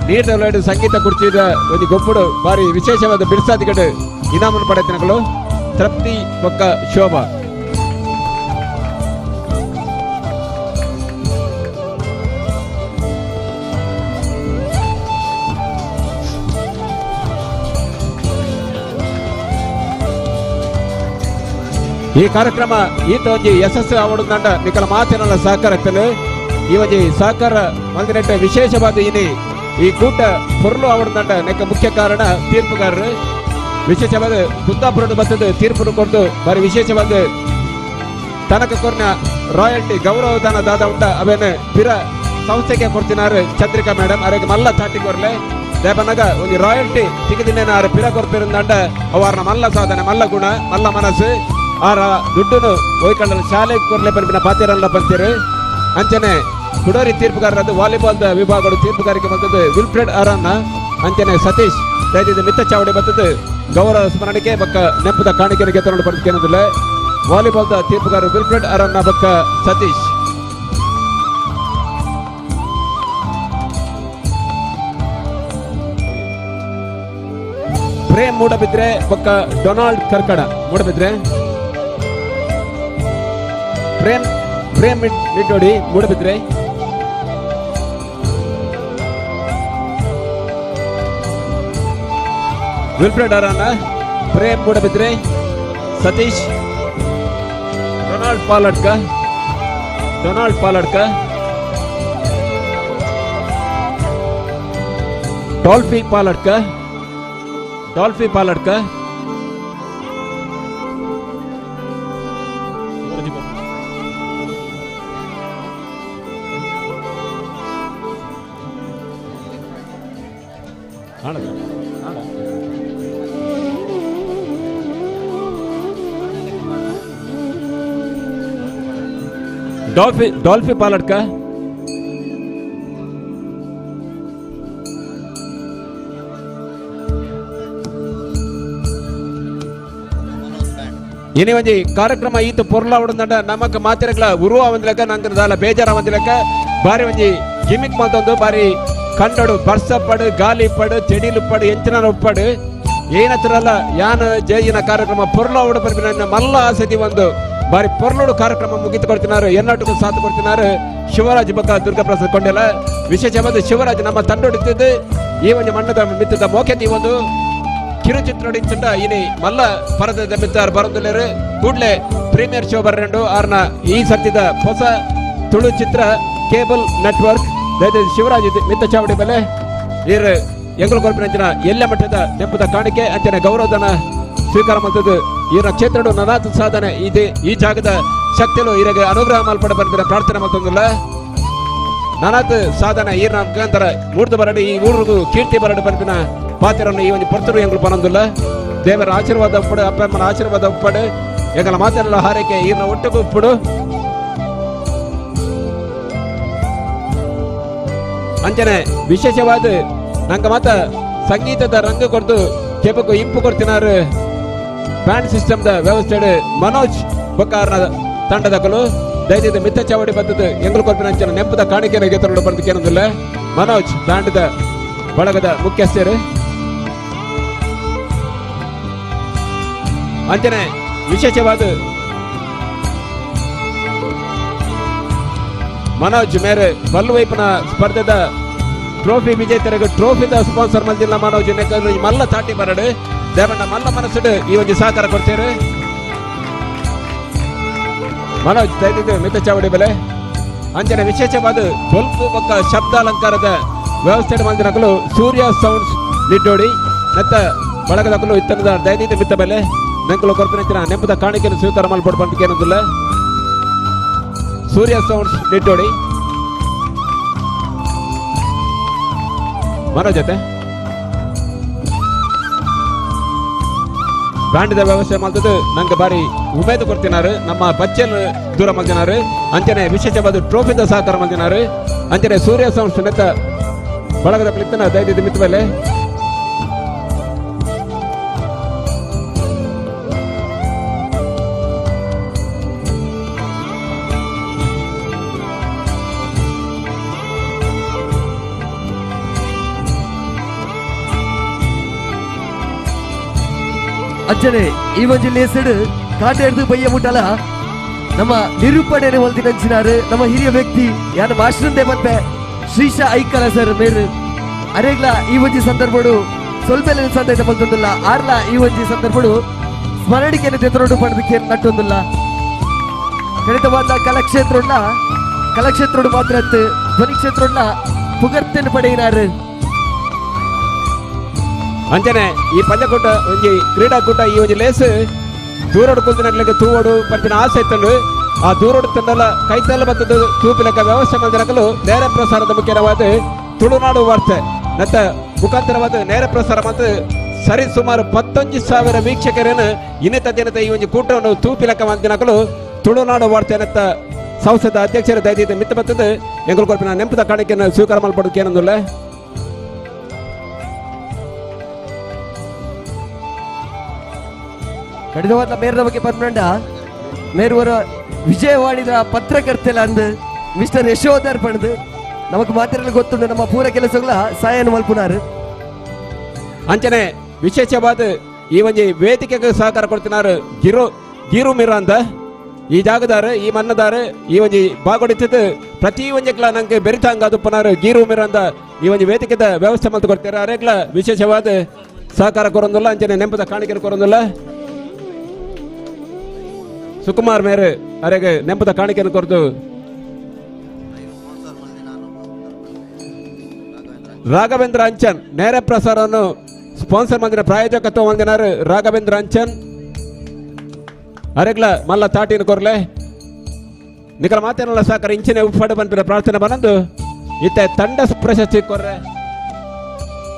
ನೀರ್ದ ಸಂಗೀತ ಕುರ್ಚಿದ ಒಂದು ಗೊಬ್ಬುಡು ಬಾರಿ ವಿಶೇಷವಾದ ಬಿರ್ಸಾದಿಗಡು ಇನಾಮನ್ನು ಪಡೆದಿನಗಳು ತೃಪ್ತಿ ಬೊಕ್ಕ ಶೋಭಾ. ಈ ಕಾರ್ಯಕ್ರಮ ಈತ ಒಂಜಿ ಯಶಸ್ಸು ಆವಡುಂದಂಡ ನಿಕಲ ಮಾತಿನಲ್ಲ ಸಹಕಾರ ಇತ್ತಲು. ಈ ಒಂಜಿ ಸಹಕಾರ ಮಲ್ದಿನೆಟ್ಟ ವಿಶೇಷವಾದ ಇನಿ ಈ ಕೂಟ ಪೊರ್ಲು ಆವಡುಂದಂಡ ನೆಕ್ಕ ಮುಖ್ಯ ಕಾರಣ ತೀರ್ಪುಗಾರರು. ವಿಶೇಷವಾದ ಕುಂದಾಪುರದ ಬತ್ತದ ತೀರ್ಪುನು ಕೊಟ್ಟು ಬಾರಿ ವಿಶೇಷವಾದ ತನಕ ಕೊರ್ನ ರಾಯಲ್ಟಿ ಗೌರವದಾನ ದಾದ ಉಂಡ ಅವೇನ ಪಿರ ಸಂಸ್ಥೆಗೆ ಕೊಡ್ತಿನಾರು ಚಂದ್ರಿಕಾ ಮೇಡಮ್. ಅರೆಗೆ ಮಲ್ಲ ತಾಟಿ ಕೊರ್ಲೆ ದೇಪನಗ ಒಂದು ರಾಯಲ್ಟಿ ತಿಗದಿನ ಆರು ಪಿರ ಕೊರ್ಪಿರಂದಂಡ ಅವಾರನ ಮಲ್ಲ ಸಾಧನೆ, ಮಲ್ಲ ಗುಣ, ಮಲ್ಲ ಮನಸ್ಸು. ಆರ ದುಡ್ಡುನು ಒಯ್ಕಂಡ ಶಾಲೆಗೆ ಕೊರ್ಲೆ ಪನ್ಪಿನ ಪಾತಿರಲ್ಲ ಪಂತೀರು. ಅಂಚನೆ ಕುಡೋರಿ ತೀರ್ಪುಗಾರರಾದ ವಾಲಿಬಾಲ್ ವಿಭಾಗಗಳು ತೀರ್ಪುಗಾರಿಕೆ ಬಂದದ್ದು ವಿಲ್ಫ್ರೆಡ್ ಅರನ್ನ. ಅಂಚನೆ ಸತೀಶ್ ದಯದಿದ್ದು ಮಿತ್ತ ಚಾವಡಿ ಬಂದದ್ದು ಗೌರವ ಸ್ಮರಣಿಕೆ ಬಕ್ಕ ನೆಂಪದ ಕಾಣಿಕೆಯನ್ನು ಗೆದ್ದಕೊಂಡು ಬರ್ತೇನದಿಲ್ಲ. ವಾಲಿಬಾಲ್ ತೀರ್ಪುಗಾರರು ವಿಲ್ಫ್ರೆಡ್ ಅರನ್ನ ಬಕ್ಕ ಸತೀಶ್. ಪ್ರೇಮ್ ಮೂಡಬಿದ್ರೆ ಬಕ್ಕ Donald Karkada Moodbidri. Prem Prem Niddodi Moodbidri. Wilfred Aranha, Prem Moodbidri, Satish, Donald Paladka, Donald Paladka, Dolphy Paladka, Dolphy Paladka. Dolphy Dolphy Paladka. ಇನಿ ಒಂಜಿ ಕಾರ್ಯಕ್ರಮ ಈತ ಪೊರ್ಲ ಉಡಂದಂಡ ನಮಕ್ ಮಾತಿರಗ್ಲ ಉರುವ ಒಂದಿಲಕ ನಂಗೆ ದಾಲ ಬೇಜಾರ ಒಂದಿಲಕ ಬಾರಿ ಒಂಜಿ ಗಿಮಿಕ್ ಮಲ್ತೊಂದು ಬಾರಿ ಕಂಡಡು ಬರ್ಸ ಪಡು ಗಾಲಿ ಪಡು ಚೆಡಿಲು ಪಡು ಎಂಚಿನ ಉಪ್ಪಡು ಏನತ್ರಲ್ಲ ಯಾನ ಜೇಜಿನ ಕಾರ್ಯಕ್ರಮ ಪೊರ್ಲ ಉಡ ಪರ್ಪಿನ ಮಲ್ಲ ಆಸತಿ ಒಂದು ಬಾರಿ ಪೊರ್ಲೋಡು ಕಾರ್ಯಕ್ರಮ ಮುಗಿತು ಕೊಡ್ತಿನಾರು ಎನ್ನಾಟಕ್ಕೂ ಸಾಥ್ ಕೊಡ್ತಿನಾರು ಶಿವರಾಜ್ ಬಕ್ಕ ದುರ್ಗಾಪ್ರಸಾದ್ ಕೊಂಡೆಲ. ವಿಶೇಷವಾದ ಶಿವರಾಜ್ ನಮ್ಮ ತಂಡೊಡಿತಿದ್ದು ಈ ಒಂದು ಮಣ್ಣದ ಮಿತ್ತದ ಮೋಕೆತಿ ಒಂದು ಕಿರುಚಿತ್ರೊಡಿಂಚಂಡ ಇನಿ ಮಲ್ಲ ಪರದದ ಮಿತ್ತಾರ್ ಬರೊಂದುಲ್ಲೆರ್. ಕೂಡ್ಲೆ ಪ್ರೀಮಿಯರ್ ಶೋ ಬರ್ರೆಂಡು ಆರ್ನ ಈ ಸರ್ತಿದ ಹೊಸ ತುಳು ಚಿತ್ರ ಕೇಬಲ್ ನೆಟ್ವರ್ಕ್ ದಯದೈದು ಶಿವರಾಜ್ ಮಿತ್ತ ಚಾವಡಿ ಮೇಲೆ ಈರ್ ಎಂಗುಲು ಕೊರ್ಪಿನಂಚಿನ ಎಲ್ಲ ಮಟ್ಟದ ನೆಂಪದ ಕಾಣಿಕೆ ಅಂಚನೆ ಗೌರವಧನ ಸ್ವೀಕಾರ ಮಾಡ್ತದ್ದು. ಈರ ಕ್ಷೇತ್ರಡು ನನಾಥ ಸಾಧನೆ ಇದೆ ಈ ಜಾಗದ ಶಕ್ತಿಲು ಈರಿಗೆ ಅನುಗ್ರಹ ಮಾಲ್ಪಡ ಬರ್ತಿರ ಪ್ರಾರ್ಥನೆ ಮಾಡ್ತಂದಿಲ್ಲ. ನನಾಥ ಸಾಧನೆ ಈರ್ನ ಮುಖಾಂತರ ಮೂರ್ದು ಬರಡು ಈ ಊರಿಗೂ ಕೀರ್ತಿ ಬರಡು ಬರ್ಪಿನ ಪಾತ್ರವನ್ನು ಈ ಒಂದು ಪರ್ತರು ಎಂಗುಲು ಪನೊಂದಿಲ್ಲ. ದೇವರ ಆಶೀರ್ವಾದ ಉಪ್ಪಡು, ಅಪ್ಪಮ್ಮನ ಆಶೀರ್ವಾದ ಉಪ್ಪಡು, ಎಂಗಲ ಮಾತೆಲ್ಲ ಹಾರೈಕೆ ಈರ್ನ ಒಟ್ಟಿಗೂ ಉಪ್ಪಡು. ಅಂಚನೆ ವಿಶೇಷವಾದ ನಂಗೆ ಮಾತ ಸಂಗೀತದ ರಂಗ ಕೊಡ್ತು ಕೆಪಕು ಇಂಪು ಕೊಡ್ತಿನಾರು ಬ್ಯಾಂಡ್ ಸಿಸ್ಟಮ್ದ ವ್ಯವಸ್ಥೆ ಮನೋಜ್ ಬೊಕ್ಕಾರನ ತಂಡದಕಲು ದಯದಿದ್ದು ಮಿತ್ತ ಚಾವಡಿ ಬದ್ದದ್ದು ಎಂಗುಲು ಕೊಲ್ಪಿನ ಅಂಚನೆ ನೆಂಪದ ಕಾಣಿಕೆಯನ್ನು ಗೆತ್ತಲು ಬಂದು ಕೇನೊಂದಿಲ್ಲ ಮನೋಜ್ ಬ್ಯಾಂಡ್ದ ಬಳಗದ ಮುಖ್ಯಸ್ಥರು. ಅಂಚನೆ ವಿಶೇಷವಾದ ಮನೋಜ್ ಮೇರೆ ಬಲ್ವೈಪನ ಸ್ಪರ್ಧೆದ ಟ್ರೋಫಿ ವಿಜೇತರಿಗೆ ಟ್ರೋಫಿದ ಸ್ಪಾನ್ಸರ್ ಮಲ್ದಿಲ್ಲ ಮನೋಜ್ ನೆಕ್ಕಲು ಮಲ್ಲ ತಾಟಿ ಬರಡು ದೇವಣ್ಣ ಮಲ್ಲ ಮನಸ್ಸುಡು ಈ ಒಂದು ಸಹಕಾರ ಕೊಡ್ತೀರಿ ಮನೋಜ್ ದಯದಿದ್ದು ಮಿತ್ತ ಚಾವಡಿ ಬೆಲೆ. ಅಂಚನೆ ವಿಶೇಷವಾದ ಬೊಲ್ಪು ಬೊಕ್ಕ ಶಬ್ದಾಲಂಕಾರದ ವ್ಯವಸ್ಥೆ ಮಲ್ದಿನಕಲು ಸೂರ್ಯ ಸೌಂಡ್ಸ್ ನಿಡ್ಡೋಡಿ ನೆತ್ತ ಬಳಗದಕಲು ಇತ್ತನದ ದಯದಿದ್ದು ಮಿತ್ತ ಬೆಲೆ ನೆಂಕಲು ಕೊರ್ಪಿನ ನೆಂಪದ ಕಾಣಿಕೆಯನ್ನು ಸ್ವೀಕಾರ ಮಲ್ಪೊಡು ಪಂಪಿಕೆ ಸೂರ್ಯ ಸೌಂಡ್ಸ್ ನಿಡ್ಡೋಡಿ ಮನೋಜ್ ಜೊತೆ ಬ್ಯಾಂಡ್ದ ವ್ಯವಸ್ಥೆ ಮಾಡ್ತದ್ದು ನಂಗೆ ಬಾರಿ ಉಮೇದು ಕೊಡ್ತಿನಾರು ನಮ್ಮ ಬಚ್ಚಲ್ ದೂರ ಮಲ್ದಿನಾರು ಅಂಚನೆ ವಿಶೇಷವಾದ ಟ್ರೋಫಿದ ಸಹಕಾರ ಮಲ್ದಿನಾರು ಅಂಚನೆ ಸೂರ್ಯ ಸೌಂಡ್ಸ್ ನೆತ್ತ ಬಳಗದ ಪ್ಲಿತ್ತನ ದಯದಿದ್ದು ಮಿತ್ತ ಮೇಲೆ.
ಅಂಚನೆ ಈ ಒಂಜಿ ಲೇಸಡು ಕಾಟೆಡ್ದು ಬಯ್ಯ ಮುಟ್ಟಲ ನಮ್ಮ ನಿರೂಪಣೆ ಹೊಲ್ದಿನಂಚಿನಾರು ನಮ್ಮ ಹಿರಿಯ ವ್ಯಕ್ತಿ ಯಾನ ಮಾಸ್ಟರ್ ಬಂತೆ ಶ್ರೀಶಾ ಐಕಲ ಸರ್ ಮೇರು ಅರೇಗ್ಲ ಈ ಒಂಜಿ ಸಂದರ್ಭಡು ಸ್ವಲ್ಪ ಸಂದೈತ ಬಲ್ತೊಂದುಲ್ಲ ಆರ್ಲ ಈ ಒಂಜಿ ಸಂದರ್ಭಡು ಸ್ಮರಣಿಕೆಯನ್ನು ತೆತ್ತರೋಡು ಪಡೆದಕ್ಕೆ ನಟ್ಟೊಂದುಲ್ಲ ಖಂಡಿತವಾದ ಕಲಾಕ್ಷೇತ್ರೋಡ್ಲ ಕಲಾಕ್ಷೇತ್ರೋಡು ಮಾತ್ರ ಧ್ವನಿ ಕ್ಷೇತ್ರೋಡ್ಲ ಪುಗರ್ತೆಯನ್ನು ಪಡೆಯಿನಾರು.
ಅಂಚನೆ ಈ ಪಂದ್ಯಕೂಟ ಒಂಜಿ ಕ್ರೀಡಾಕೂಟ ಈ ಒಂಜಿ ಲೇಸ್ ದೂರೋಡು ಕುಲ್ದಿನಕ್ಲೆಗ್ ತೂವೋಡು ಪನ್ಪಿನ ಆಸೆ ಇತ್ತಂಡು ಆ ದೂರೋಡು ತಂಡಲ ಕೈತಲ್ಲ ಬತ್ತದ ತೂಪಿಲಕ ವ್ಯವಸ್ಥೆ ಮಲ್ದಿನಕಲು ನೇರ ಪ್ರಸಾರದ ಮುಖ್ಯವಾದ ತುಳುನಾಡು ವಾರ್ತೆ ನತ್ತ ಮುಖಾಂತರವಾದ ನೇರ ಪ್ರಸಾರ ಮತ್ತು ಸರಿ ಸುಮಾರು 19,000 ವೀಕ್ಷಕರೇನು ಇನ್ನಿತ ದಿನದ ಈ ಒಂಜಿ ಕೂಟವನ್ನು ತೂಪಿಲಕ ಮಂದಿನಕಲು ತುಳುನಾಡು ವಾರ್ತೆ ನತ್ತ ಸಂಸ್ಥೆದ ಅಧ್ಯಕ್ಷರ ದಯದೀತ ಮಿತ್ತ ಬತ್ತದ ಎಂಗುಲು ಕೊರ್ಪಿನ ನೆಂಪದ ಕಾಣಿಕೆಯನ್ನು ಸ್ವೀಕಾರ ಮಲ್ಪಡೋಕೆ ಏನಂದುಲ್ಲ.
ಖಂಡಿತವಾದ ಮೇರ್ನ ಬಗ್ಗೆ ಪರ್ಮಂಡ ಮೇರುವರ ವಿಜಯವಾಣಿದ ಪತ್ರಕರ್ತೆಲ್ಲ ಅಂದು ಮಿಸ್ಟರ್ ಯಶೋಧರ್ ಪಣದು ನಮಕ್ ಮಾತಿರಲು ಗೊತ್ತುಂಡು ನಮ್ಮ ಪೂರ ಕೆಲಸಗಳ ಸಹಾಯನ ಮಲ್ಪುನಾರು.
ಅಂಚನೆ ವಿಶೇಷವಾದ ಈ ಒಂಜಿ ವೇದಿಕೆಗೆ ಸಹಕಾರ ಕೊಡ್ತಿನಾರು ಗಿರು ಮಿರಾಂದ ಈ ಜಾಗದಾರ ಈ ಮನ್ನದಾರ ಈ ಒಂಜಿ ಬಾಗೊಡಿತದ ಪ್ರತಿ ಒಂಜಕ್ಲ ನಂಗೆ ಬೆರಿತಾಂಗ ಅದುಪ್ಪನಾರು ಗೀರು ಮಿರಾಂದ ಈ ಒಂಜಿ ವೇದಿಕೆದ ವ್ಯವಸ್ಥೆ ಮಲ್ತು ಕೊಡ್ತಾರೆ ಅರೇಗ್ಲ ವಿಶೇಷವಾದ ಸಹಕಾರ ಕೊರೊಂದುಲ್ಲ ಅಂಚನೆ ನೆಂಪದ ಕಾಣಿಕೆ ಕೊರೊಂದುಲ್ಲ ಸುಕುಮಾರ್ ಮೇರೆ ಅರೆಗೆ ನೆಂಪದ ಕಾಣಿಕೆಯನ್ನು ಕೊರದು ರಾಘವೇಂದ್ರ ಅಂಚನ್ ನೇರ ಪ್ರಸಾರವನ್ನು ಸ್ಪಾನ್ಸರ್ ಮಂದಿನ ಪ್ರಾಯೋಜಕತ್ವ ಹೊಂದಿನಾರು ರಾಘವೇಂದ್ರ ಅಂಚನ್ ಅರೆಗ್ಲ ಮಲ್ಲ ತಾಟಿನ ಕೊರ್ಲೆ ನಿಕಲ ಮಾತೇನಲ್ಲ ಸಾಕರ ಇಂಚಿನ ಉಪ್ಪಾಡು ಬಂಪಿನ ಪ್ರಾರ್ಥನೆ ಬಂದು ಇತ್ತೆ ತಂಡ ಪ್ರಶಸ್ತಿ ಕೊರ್ರೆ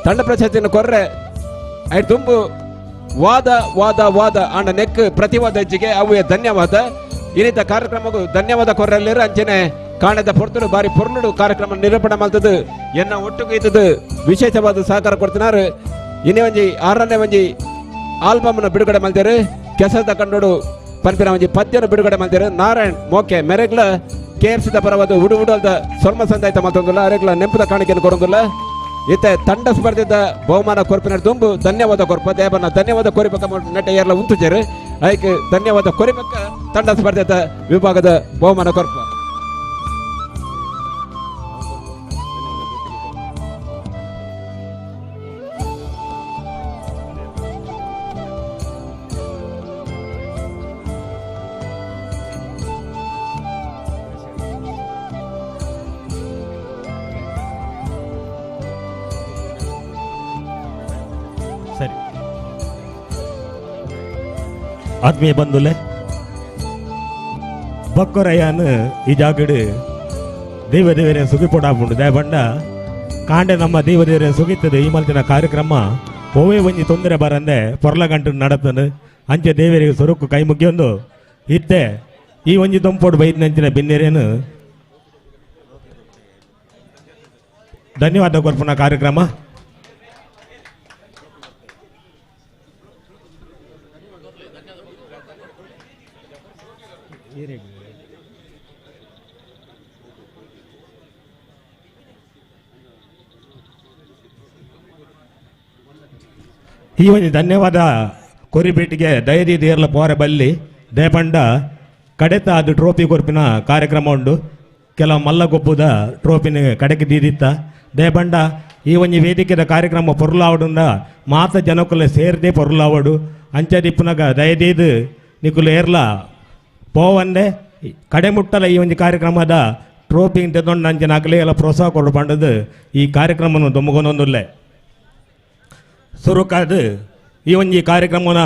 ತಂಡ ಪ್ರಶಸ್ತಿಯನ್ನು ಕೊರ್ರೆ ಐದು ತುಂಬು ವಾದ ವಾದ ವಾದ ಆಂಡ ನೆಕ್ ಪ್ರತಿವಾದ ಹೆಜ್ಜೆಗೆ ಅವುಯ ಧನ್ಯವಾದ ಇನ್ನಿತ ಕಾರ್ಯಕ್ರಮಕ್ಕೂ ಧನ್ಯವಾದ ಕೊರ್ರಲ್ಲಿರು ಅಂಚನೆ ಕಾಣದ ಪೊರ್ತುಡು ಬಾರಿ ಪೊರ್ಲುಡು ಕಾರ್ಯಕ್ರಮ ನಿರೂಪಣೆ ಮಾಡ್ತದ್ದು ಎನ್ನ ಒಟ್ಟುಗು ಇದ್ದದ್ದು ವಿಶೇಷವಾದ ಸಹಕಾರ ಕೊಡ್ತಿನಾರು ಇನ್ನೇ ಒಂಜಿ ಆರನೇ ಒಂಜಿ ಆಲ್ಬಮ್ನ ಬಿಡುಗಡೆ ಮಾಡ್ತಾರೆ ಕೆಸದ ಕಂಡೋಡು ಪನ್ಪಿನ ಒಂಜಿ ಪದ್ಯನ ಬಿಡುಗಡೆ ಮಾಡ್ತಾರೆ ನಾರಾಯಣ್ ಮೋಕೆ ಮೆರೆಗ್ಲ ಕೆ ಎಫ್ ಸಿದ ಪರವಾದ ಉಡು ಉಡಲ್ದ ಸೊರ್ಮ ಸಂದಾಯ್ತ ಮಾತೊಂದುಲ್ಲ ಅರೆಗ್ಲ ನೆಂಪದ ಕಾಣಿಕೆಯನ್ನು ಕೊರೊಂದುಲ್ಲ ಇತ್ತೆ ತಂಡ ಸ್ಪರ್ಧೆದ ಬಹುಮಾನ ಕೊರ್ಪಿನ ತುಂಬು ಧನ್ಯವಾದ ಕೊರ್ಪ ದೇವನ ಧನ್ಯವಾದ ಕೋರಿಪಕ್ಕ ನೆಟ್ಟ ಏರ್ಲ ಉಂತುಜರು ಐಕ್ ಧನ್ಯವಾದ ಕೋರಿಪಕ್ಕ ತಂಡ ಸ್ಪರ್ಧೆದ ವಿಭಾಗದ ಬಹುಮಾನ ಕೊರ್ಪ.
ಸರಿ ಆತ್ಮೀಯ ಬಂಧುಲೆ ಬಕ್ಕೊರಯ್ಯನ್ ಈ ಜಾಗಡು ದೇವ ದೇವರೇ ಸುಗಿಪೊಡಾಪುಂಡು ದಯಬಂಡ ಕಾಂಡೆ ನಮ್ಮ ದೇವ ದೇವರೇ ಸುಗಿತದೆ ಈ ಮಲ್ತಿನ ಕಾರ್ಯಕ್ರಮ ಒವೇ ಒಂಜಿ ತೊಂದರೆ ಬರಂದೆ ಪೊರ್ಲಗಂಟು ನಡತನು ಅಂಚೆ ದೇವರಿಗೆ ಸೊರಕು ಕೈ ಮುಗಿಯೊಂದು ಇತ್ತೆ ಈ ಒಂಜಿ ದೊಂಪೋಡು ಬೈದಿನಂಚಿನ ಬಿನ್ನೆರೇನು ಧನ್ಯವಾದ ಕೊರ್ಪುನ ಕಾರ್ಯಕ್ರಮ. ಈ ಒಂದು ಧನ್ಯವಾದ ಕೊರಿಬೇಟಿಗೆ ದಯದಿ ದೇರ್ಲ ಪೋರೆ ಬಲ್ಲಿ ದೇಪಂಡ ಕಡೆತ ಅದು ಟ್ರೋಫಿ ಕೊರ್ಪಿನ ಕಾರ್ಯಕ್ರಮ ಉಂಡು. ಕೆಲವು ಮಲ್ಲ ಗೊಬ್ಬುದ ಟ್ರೋಫಿನ ಕಡೆಗೆ ದೀದಿತ್ತ ದೇಪಂಡ ಈ ಒಂಜಿ ವೇದಿಕೆದ ಕಾರ್ಯಕ್ರಮ ಪೊರ್ಲಾವಡುಂದ ಮಾತ ಜನಕುಲ ಸೇರ್ದೆ ಪೊರ್ಲಾವಡು ಅಂಚದಿಪ್ಪುನಗ ದಯದೀದು ನಿಕುಲು ಏರ್ಲ ಪೋವಂದೆ ಕಡೆ ಮುಟ್ಟಲ ಈ ಒಂಜಿ ಕಾರ್ಯಕ್ರಮದ ಟ್ರೋಫಿ ತೆದೊಂಡು ಅಂಚಿನ ಅಗಲೇ ಎಲ್ಲ ಪ್ರೋತ್ಸಾಹ ಕೊಡು ಪಂಡದು ಈ ಕಾರ್ಯಕ್ರಮವನ್ನು ದೊಮ್ಮಗೊಂದೊಂದುಲ್ಲೆ. ಸುರುಕಾದು ಈ ಒಂಜಿ ಕಾರ್ಯಕ್ರಮನ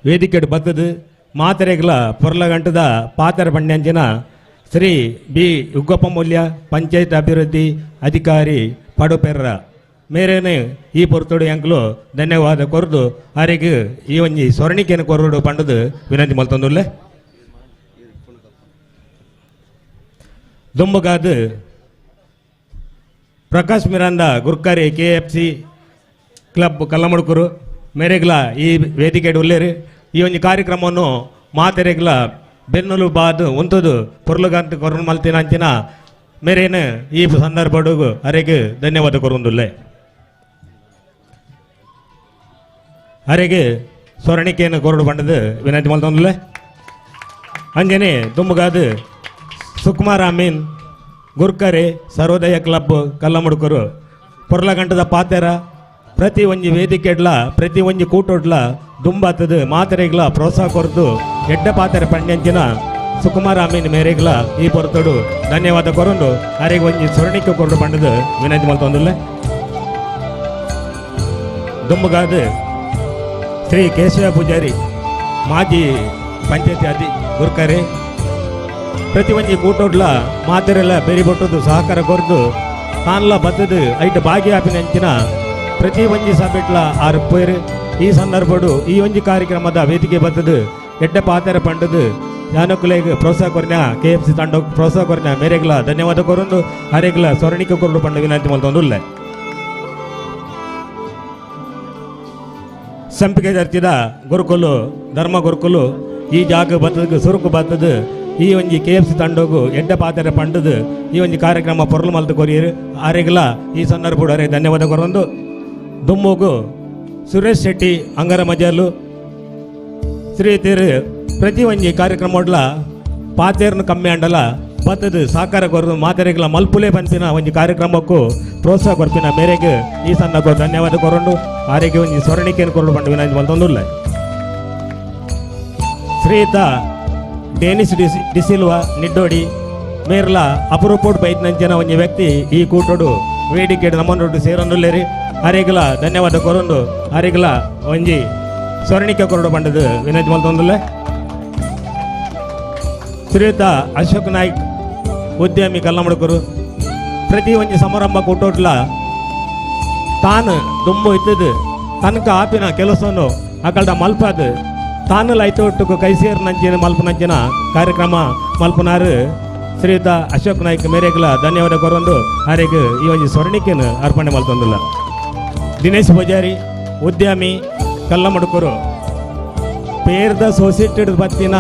ವೇದಿಕೆ ಬತ್ತದು ಮಾತೆರೆಗ್ಲ ಪೊರ್ಲಗಂಟದ ಪಾತರ ಪಂಡ್ಯಂಚಿನ ಶ್ರೀ ಬಿ ಉಗ್ಗಪ್ಪ ಮೂಲ್ಯ ಪಂಚಾಯತ್ ಅಭಿವೃದ್ಧಿ ಅಧಿಕಾರಿ ಪಡುಪೆರ್ರ ಮೇರೇನೆ ಈ ಪೊರ್ತುಡು ಎಂಕ್ಲು ಧನ್ಯವಾದ ಕೊರದು ಅರೆಗ್ ಈ ಒಂಜಿ ಸ್ವರ್ಣಿಕೆಯನ್ನು ಕೊರಡು ಪಂಡದು ವಿನಂತಿ ಮಲ್ತೊಂದುಲ್ಲೆ. ದುಂಬಗಾದು ಪ್ರಕಾಶ್ ಮಿರಾಂದ ಗುರ್ಕಾರಿ K F C club Kallamundkur ಮೇರೆಗ್ಲ ಈ ವೇದಿಕೆ ಉಲ್ಲೇರು ಈ ಒಂದು ಕಾರ್ಯಕ್ರಮವನ್ನು ಮಾತೆರೆಗ್ಲ ಬೆನ್ನುಲು ಬಾದು ಉಂತದು ಪೊರ್ಲುಗಂತ ಕೊರನು ಮಲ್ತಿನ ಅಂಚಿನ ಮೇರೇನು ಈ ಸಂದರ್ಭಡು ಅರೆಗ್ ಧನ್ಯವಾದ ಕೊರೊಂದುಲ್ಲೆ. ಅರೆಗೆ ಸ್ವರ್ಣಿಕೆಯನ್ನು ಕೊರಡು ಪಂಡದು ವಿನಂತಿ ಮಲ್ತೊಂದುಲ್ಲೆ. ಅಂಜನೆ ದುಂಬಗಾದು ಸುಕುಮಾರ್ ಅಮೀನ್ ಗುರ್ಕರೆ ಸರ್ವೋದಯ ಕ್ಲಬ್ ಕಲ್ಲಮುಡುಕರು ಪೊರ್ಲಗಂಟದ ಪಾತೆರ ಪ್ರತಿ ಒಂಜಿ ವೇದಿಕೆಡ್ಲ ಪ್ರತಿ ಒಂಜಿ ಕೂಟೊಡ್ಲ ದುಂಬಾತದ ಮಾತೆರೆಗ್ಲ ಪ್ರೋತ್ಸಾಹ ಕೊರದು ಎಡ್ಡ ಪಾತೆರ ಪಂಡ್ಯಂಚಿನ ಸುಕುಮಾರ್ ಅಮೀನ್ ಮೇರೆಗ್ಲ ಈ ಪೊರ್ತುಡು ಧನ್ಯವಾದ ಕೊರೊಂದು ಅರೆಗ್ ಒಂಜಿ ಸ್ವರ್ಣಿಕೆ ಕೊರಡು ಪಂಡದು ವಿನಂತಿ ಮಲ್ತೊಂದುಲ್ಲೆ. ದುಂಬಗಾದು ಶ್ರೀ ಕೇಶವ ಪೂಜಾರಿ ಮಾಜಿ ಪಂಚಾಯತಿ ಅಧಿ ಗುರ್ಕರೆ ಪ್ರತಿ ಒಂಜಿ ಕೂಟೊಡ್ಲ ಮಾತೆರೆಲ್ಲ ಬೆರಿ ಬೊಟ್ಟದು ಸಹಕಾರ ಕೊರದು ತಾನ್ಲ ಬತ್ತದು ಐಟ್ ಭಾಗಿಯಾಪಿನ ಅಂಚಿನ ಪ್ರತಿ ಒಂಜಿ ಸಭೆಟ್ಲ ಆರು ಪೇರು ಈ ಸಂದರ್ಭಡು ಈ ಒಂಜಿ ಕಾರ್ಯಕ್ರಮದ ವೇದಿಕೆ ಬತ್ತದು ಎಡ್ಡ ಪಾತೆರ ಪಂಡದು ಜಾನಕುಲೆಗ್ ಪ್ರೋತ್ಸಾಹ ಕೊರ್ನ ಕೆ ಎಫ್ ಸಿ ತಂಡ ಪ್ರೋತ್ಸಾಹ ಕೊರ್ನ ಮೇರೆಗ್ಲ ಧನ್ಯವಾದ ಕೊರೊಂದು ಅರೆಗ್ಲ ಸ್ವರ್ಣಿಕ ಕೊರಡು ಪಂಡ ವಿನಂತಿ ಮಲ್ತೊಂದುಲ್ಲೆ. ಸಂಪಿಗೆ ಚರ್ಚಿದ ಗುರುಕುಲು ಧರ್ಮ ಗುರುಕುಲು ಈ ಜಾಗ ಬತ್ತದ ಸುರುಕು ಬತ್ತದು ಈ ಒಂಜಿ ಕೆ ಎಫ್ ಸಿ ತಂಡೋಗು ಎಡ್ಡ ಪಾತೆರ ಪಂಡದು ಈ ಒಂಜಿ ಕಾರ್ಯಕ್ರಮ ಪೊರ್ಲು ಮಲ್ತು ಕೊರಿಯರು ಅರೆಗ್ಲ ಈ ಸಂದರ್ಭಡು ಅರೆ ಧನ್ಯವಾದ ಕೊರೊಂದು. ದುಮ್ಮುಗು ಸುರೇಶ್ ಶೆಟ್ಟಿ ಅಂಗರ ಮಜಲು ಶ್ರೀ ತಿರು ಪ್ರತಿ ಒಂಜಿ ಕಾರ್ಯಕ್ರಮಡ್ಲ ಪಾತೇರ್ನು ಕಮ್ಮಿ ಅಂಡಲ ಬತ್ತದು ಸಹಕಾರ ಕೊರದು ಮಾತೆರೆಗ್ಲ ಮಲ್ಪುಲೆ ಪನ್ಪಿನ ಒಂಜಿ ಕಾರ್ಯಕ್ರಮಕ್ಕೂ ಪ್ರೋತ್ಸಾಹ ಕೊರ್ಪಿನ ಮೇರೆಗೆ ಈ ಸಂದರ್ಭ ಧನ್ಯವಾದ ಕೊರೊಂಡು ಆರೆಗೆ ಒಂಜಿ ಸ್ವರ್ಣಿಕೆಯನ್ನು ಕೊರಡು ಪಂಡ ವಿನಂತಿ ಮಲ್ತೊಂದುಲ್ಲೆ. ಶ್ರೀಯುತ ಡೇನಿಸ್ ಡಿಸಿಲ್ವಾ ನಿಡ್ಡೋಡಿ ಮೇರ್ಲ ಅಪರೂಪೋಡ್ ಬೈದ್ನಂಚಿನ ಒಂಜಿ ವ್ಯಕ್ತಿ ಈ ಕೂಟೋಡು ವೇದಿಕೆ ನಮ್ಮನೊಡ್ಡು ಸೇರೊಂದುಲ್ಲೇರಿ ಅರೆಗ್ಲ ಧನ್ಯವಾದ ಕೊರೊಂದು ಅರೆಗ್ಲ ಒಂಜಿ ಸ್ವರ್ಣಿಕೆ ಕೊರಡು ಪಂಡದು ವಿನಂತಿ ಮಲ್ತೊಂದುಲ್ಲೆ. ಶ್ರೀಯುತ ಅಶೋಕ್ ನಾಯ್ಕ್ ಉದ್ಯಮಿ ಕಲ್ಲಮಡುಕರು ಪ್ರತಿ ಒಂಜಿ ಸಮಾರಂಭ ಕೂಟೋಟ್ಲ ತಾನು ದುಂಬು ಇತ್ತದು ತನಕ ಆಪಿನ ಕೆಲಸವನ್ನು ಅಕಲ್ದ ಮಲ್ಪಾದು ತಾನು ಲೈತೊಟ್ಟುಕು ಕೈ ಸೇರು ನಂಚಿನ ಮಲ್ಪನಂಚಿನ ಕಾರ್ಯಕ್ರಮ ಮಲ್ಪನಾರು ಶ್ರೀಯುತ ಅಶೋಕ್ ನಾಯ್ಕ್ ಮೇರೆಗ್ಲ ಧನ್ಯವಾದ ಕೊರೊಂದು ಅರೆಗ್ ಈ ಒಂಜಿ ಸ್ವರ್ಣಿಕೆಯನ್ನು ಅರ್ಪಣೆ ಮಲ್ತೊಂದುಲ್ಲ. ದಿನೇಶ್ ಪೂಜಾರಿ ಉದ್ಯಮಿ ಕಲ್ಲಮಡುಕರು ಪೇರ್ದ ಸೊಸೈಟಿ ಬತ್ತಿನ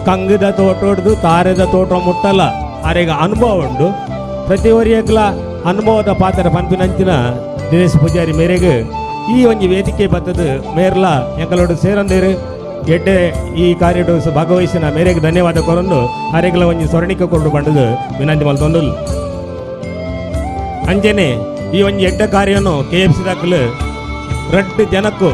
ಕಂಗದ ತೋಟೊಡ್ದು ತಾರೆದ ತೋಟ ಮುಟ್ಟಲ್ಲ ಅರೆಗ ಅನುಭವ ಉಂಡು ಪ್ರತಿ ಒರಿಯಕ್ಲ ಅನುಭವದ ಪಾತ್ರ ಪನ್ಪಿನಂಚಿನ ದಿನೇಶ್ ಪೂಜಾರಿ ಮೇರೆಗ್ ಈ ಒಂಜಿ ವೇದಿಕೆ ಬತ್ತದು ಮೇರ್ಲ ಎಂಕಲೋಡು ಸೇರಂದೇರು ಎಡ್ಡೆ ಈ ಕಾರ್ಯಡು ಭಾಗವಹಿಸಿನ ಮೇರೆಗೆ ಧನ್ಯವಾದ ಕೊರೊಂದು ಅರೆಗ್ಲ ಒಂಜಿ ಸ್ವರ್ಣಿಕ ಕೊರಡು ಪಂಡದು ವಿನಂತಿ ಮಲ್ತೊಂದುಲ್. ಅಂಜನೆ ಈ ಒಂಜಿ ಎಡ್ಡ ಕಾರ್ಯನು ಕೆ ಎಫ್ ಸಿ ದಾಖಲು ರಡ್ಡು ಜನಕ್ಕೂ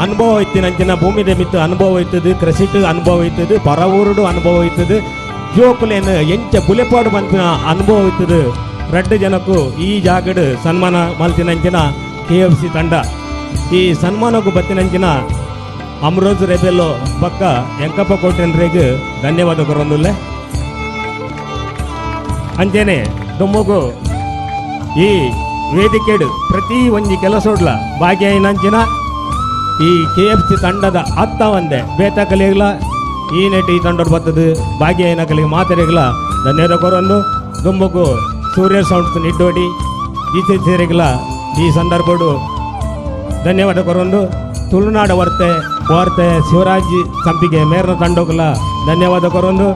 ಅನುಭವ ಇತ್ತಿನಂಚಿನ ಭೂಮಿದ ಮಿತ್ತು ಅನುಭವ ಇತ್ತದು ಕೃಷಿಟ್ ಅನುಭವ ಇತ್ತದು ಪರವೂರುಡು ಅನುಭವ ಇತ್ತದು ಜೋಕುಲೇನು ಎಂಚ ಬುಲೆಪಾಡು ಪನ್ಪಿನ ಅನುಭವ ಇತ್ತದು ರಡ್ಡು ಜನಕ್ಕೂ ಈ ಜಾಗಡು ಸನ್ಮಾನ ಮಲ್ತಿನಂಚಿನ ಕೆ ಎಫ್ ಸಿ ತಂಡ ಈ ಸನ್ಮಾನಕ್ಕೂ ಬತ್ತಿನಂಚಿನ ಅಮ್ರೋಜ್ ರೆಬೆಲ್ಲೋ ಪಕ್ಕ ಎಂಕಪ್ಪ ಕೋಟೆನ್ರಿಗೆ ಧನ್ಯವಾದ ಕೊರೊಂದುಲ್ಲೆ. ಅಂಚೆನೆ ದುಮ್ಮುಗು ಈ ವೇದಿಕೆಡು ಪ್ರತಿ ಒಂಜಿ ಕೆಲಸೋಡ್ಲ ಭಾಗ್ಯನಂಚಿನ ಈ ಕೆ ಎಫ್ ಸಿ ತಂಡದ ಅತ್ತ ಒಂದೆ ಬೇತಕಲಿಗ್ಲ ಈ ನೆಟ್ಟು ಈ ತಂಡೋಡ್ ಬತ್ತದು ಭಾಗ್ಯನ ಕಲಿಗೆ ಮಾತೆರೆಗ್ಲ ಧನ್ಯವಾದ ಕೊರೊಂದು ದುಂಬುಗು ಸೂರ್ಯ ಸೌಂಡ್ಸ್ ನಿಡ್ಡೋಡಿ ಈಚೆರೆಗ್ಲ ಈ ಸಂದರ್ಭಡು ಧನ್ಯವಾದ ಕೊರೊಂದು ತುಳುನಾಡ ವಾರ್ತೆ ವಾರ್ತೆ ಶಿವರಾಜ್ ಸಂಪಿಗೆ ಮೇರ್ನ ತಂಡೋಗ್ಲ ಧನ್ಯವಾದ ಕೊರೊಂದು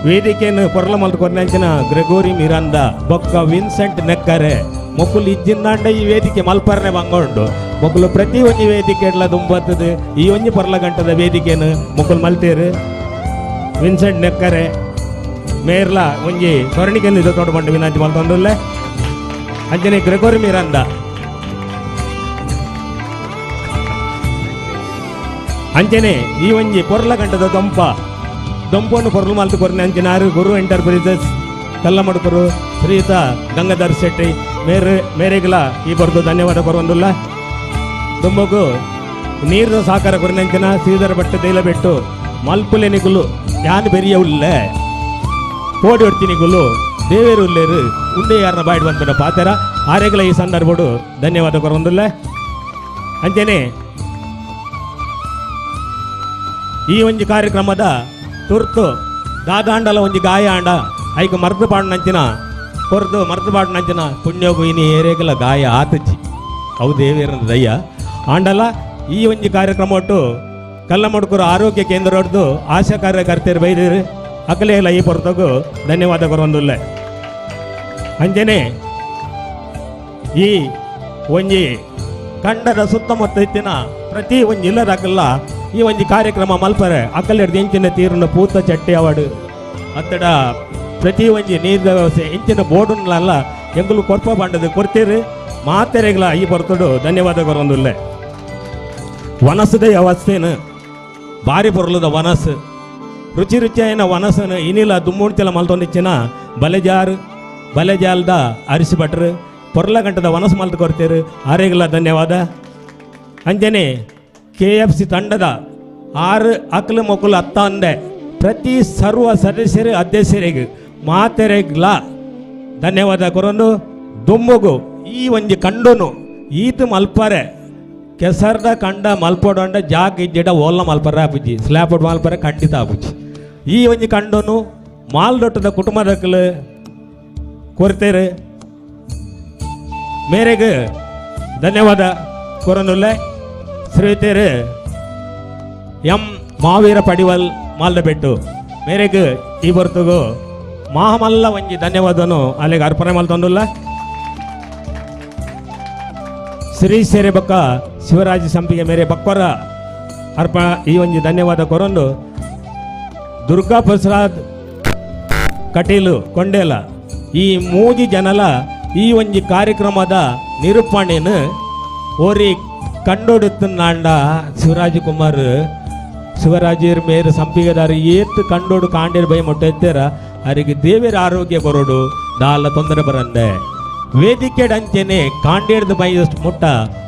ವೇದಿಕೆಯನ್ನು ಪೊರ್ಲ ಮಲ್ತು ಕೊರ್ನಂಚಿನ ಗ್ರೆಗೋರಿ ಮಿರಾಂದ ಬೊಕ್ಕ ವಿನ್ಸೆಂಟ್ ನೆಕ್ಕರೆ ಮೊಕ್ಕುಲು ಇಜ್ಜಿಂದಾಂಡ ಈ ವೇದಿಕೆ ಮಲ್ಪರ್ನೆ ಬಂಗೊಂಡು ಮೊಕ್ಕಲು ಪ್ರತಿ ಒಂಜಿ ವೇದಿಕೆ ಎಡ್ಲ ದುಂಬತ್ತದು ಈ ಒಂಜಿ ಪೊರ್ಲ ಗಂಟದ ವೇದಿಕೆಯನ್ನು ಮೊಕ್ಕಲು ಮಲ್ತೇರು ವಿನ್ಸೆಂಟ್ ನೆಕ್ಕರೆ ಮೇರ್ಲ ಒಂಜಿ ಸ್ವರ್ಣಿಕೆಯನ್ನು ಇದು ತೋಟ ವಿನಂತಿ ಮಲ್ತೊಂದುಲ್ಲೆ ಅಂಚನೆ ಗ್ರೆಗೋರಿ ಮಿರಾಂದ ಅಂಚನೆ ಈ ಒಂಜಿ ಪೊರ್ಲ ಗಂಟದ ದೊಂಪ ದೊಂಪನ್ನು ಪೊರ್ಲು ಮಲ್ತು ಕೊರ್ನೆ ಅಂಚಿನಾರು ಗುರು ಎಂಟರ್ಪ್ರೈಸಸ್ ಕಲ್ಲಮಡುಕರು ಶ್ರೀಯುತ ಗಂಗಾಧರ್ ಶೆಟ್ಟಿ ಮೇರೆ ಮೇರೆಗ್ಲ ಈ ಬರ್ದು ಧನ್ಯವಾದ ಕೊರೊಂದುಲ್ಲ ದುಂಬಗು ನೀರಿನ ಸಹಕಾರ ಕೊರ್ನಂಚಿನ ಶ್ರೀಧರ ಭಟ್ಟ ತೈಲಬೆಟ್ಟು ಮಲ್ಪುಲೆನಿಗುಲು ಯಾನ್ ಬೆರಿಯ ಉಲ್ಲೆ ಕೋಡಿ ಹೊಡ್ತಿನಿಗುಲು ದೇವೇರು ಉಲ್ಲೇರು ಉಂಡೆ ಯಾರನ್ನ ಬಾಯ್ಡ್ ಬಂದ ಪಾತೆರ ಆರೆಗ್ಲ ಈ ಸಂದರ್ಭಡು ಧನ್ಯವಾದ ಕೊರೊಂದುಲ್ಲ ಅಂಚನೆ ಈ ಒಂಜಿ ಕಾರ್ಯಕ್ರಮದ ತುರ್ತು ದಾದಾಂಡಲ ಒಂಜಿ ಗಾಯ ಆಂಡ ಐಕ್ ಮರ್ದು ಪಾಡ್ನಂಚಿನ ಕೊರ್ದು ಮರ್ದು ಪಾಡ್ನಂಚಿನ ಪುಣ್ಯೋಗು ಇನಿ ಏರೇಗಲ ಗಾಯ ಆತುಜಿ ಅವು ದೇವೇರನ ದಯ್ಯ ಆಂಡಲ ಈ ಒಂಜಿ ಕಾರ್ಯಕ್ರಮ ಒಟ್ಟು ಕಲ್ಲಮಡ್ಕೂರು ಆರೋಗ್ಯ ಕೇಂದ್ರ ಹೊಡ್ದು ಆಶಾ ಕಾರ್ಯಕರ್ತೆಯರು ಬೈದಿರು ಅಕಲೇಲ ಈ ಪೊರ್ತಗು ಧನ್ಯವಾದ ಕೊರೊಂದುಲ್ಲೆ ಅಂಚನೆ ಈ ಒಂಜಿ ಕಂಡದ ಸುತ್ತಮುತ್ತ ಇತ್ತಿನ ಪ್ರತಿ ಒಂಜಿ ಇಲ್ಲದಾಕಲ್ಲ ಈ ಒಂಜಿ ಕಾರ್ಯಕ್ರಮ ಮಲ್ಪರೆ ಅಕ್ಕಲೆಡ್ದು ಎಂಚಿನ ತೀರುನ ಪೂತ ಚಟ್ಟಿ ಅವಾಡು ಅತ್ತಡ ಪ್ರತಿ ಒಂಜಿ ನೀರಿನ ವ್ಯವಸ್ಥೆ ಇಂಚಿನ ಬೋರ್ಡುನ್ಲಲ್ಲ ಎಂಗುಲು ಕೊರ್ಪ ಬಂಡದು ಕೊರ್ತೀರು ಮಾತೆರೆಗ್ಲ ಈ ಬರ್ತಡು ಧನ್ಯವಾದ ಕೊರೊಂದುಲ್ಲೆ ವನಸದ ವ್ಯವಸ್ಥೆನು ಬಾರಿ ಪೊರ್ಲದ ವನಸು ರುಚಿ ರುಚಿಯಾಯಿನ ವನಸನು ಇನಿಲ ದುಮ್ಮುಣ್ತೆಲ ಮಲ್ತೊಂದಿಚ್ಚಿನ ಬಲೆಜಾರು ಬಲೆಜಾಲ್ದ ಅರಿಸಿ ಭಟ್ರು ಪೊರ್ಲ ಗಂಟದ ವನಸು ಮಲ್ತು ಕೊರ್ತೀರು ಆರೆಗ್ಲ ಧನ್ಯವಾದ. ಅಂಚನೆ ಕೆ ಎಫ್ ಸಿ ತಂಡದ 6 ಅಕ್ಲು ಮೊಕ್ಕಲು ಅತ್ತ ಅಂದೆ ಪ್ರತಿ ಸರ್ವ ಸದಸ್ಯರು ಅಧ್ಯಕ್ಷರಿಗೆ ಮಾತೆರೆಗ್ಲ ಧನ್ಯವಾದ ಕೊರೊಂದು ದುಮ್ಮುಗು ಈ ಒಂಜಿ ಕಂಡುನು ಈತ ಮಲ್ಪರೆ ಕೆಸರ್ದ ಕಂಡ ಮಲ್ಪೊಡಂಡ ಜಾಗ ಇಜ್ಜಿಡ ಓಲ್ಲ ಮಲ್ಪರೆ ಆಪುಜಿ ಸ್ಲ್ಯಾಪ್ ಮಲ್ಪರೆ ಖಂಡಿತ ಆಪುಜಿ ಈ ಒಂಜಿ ಕಂಡುನು ಮಾಲ್ದೊಟ್ಟದ ಕುಟುಂಬದಕ್ಕಲು ಕೊರ್ತೇರು ಮೇರೆಗೆ ಧನ್ಯವಾದ ಕೊರೊಂದುಲ್ಲೆ. ಶ್ರೀತೇರು ಎಂ ಮಾವೀರ ಪಡಿವಲ್ ಮಾಲ್ದಬೆಟ್ಟು ಮೇರೆಗೆ ಈ ಬರ್ತಗು ಮಹಾಮಲ್ಲ ಒಂಜಿ ಧನ್ಯವಾದನು ಅಲ್ಲಿಗೆ ಅರ್ಪಣೆ ಮಲ್ತೊಂದುಲ್ಲ. ಶ್ರೀ ಸೇರೆ ಬಕ್ಕ ಶಿವರಾಜ ಸಂಪಿಗೆ ಮೇರೆ ಬಕ್ವರ ಅರ್ಪ ಈ ಒಂಜಿ ಧನ್ಯವಾದ ಕೊರೊಂದು ದುರ್ಗಾ ಪ್ರಸಾದ್ ಕಟೀಲು ಕೊಂಡೇಲ ಈ ಮೂಜಿ ಜನಲ ಈ ಒಂಜಿ ಕಾರ್ಯಕ್ರಮದ ನಿರೂಪಣೆನು ಓರಿ ಕಂಡೋಡುತ್ತನಾಂಡ ಶಿವರಾಜ್ ಕುಮಾರ್ ಶಿವರಾಜರ್ ಮೇರು ಸಂಪಿಗೆದಾರಿ ಏತ್ತು ಕಂಡೋಡು ಕಾಂಡೇರು ಬೈ ಮೊಟ್ಟೆ ಅರಿಗೆ ದೇವರ ಆರೋಗ್ಯ ಕೊರೋಡು ದಾಲ ತೊಂದರೆ ಬರಂದೆ ವೇದಿಕೆ ಅಂಚೆನೆ ಕಾಂಡೇಡ್ದ ಬೈ ಮುಟ್ಟ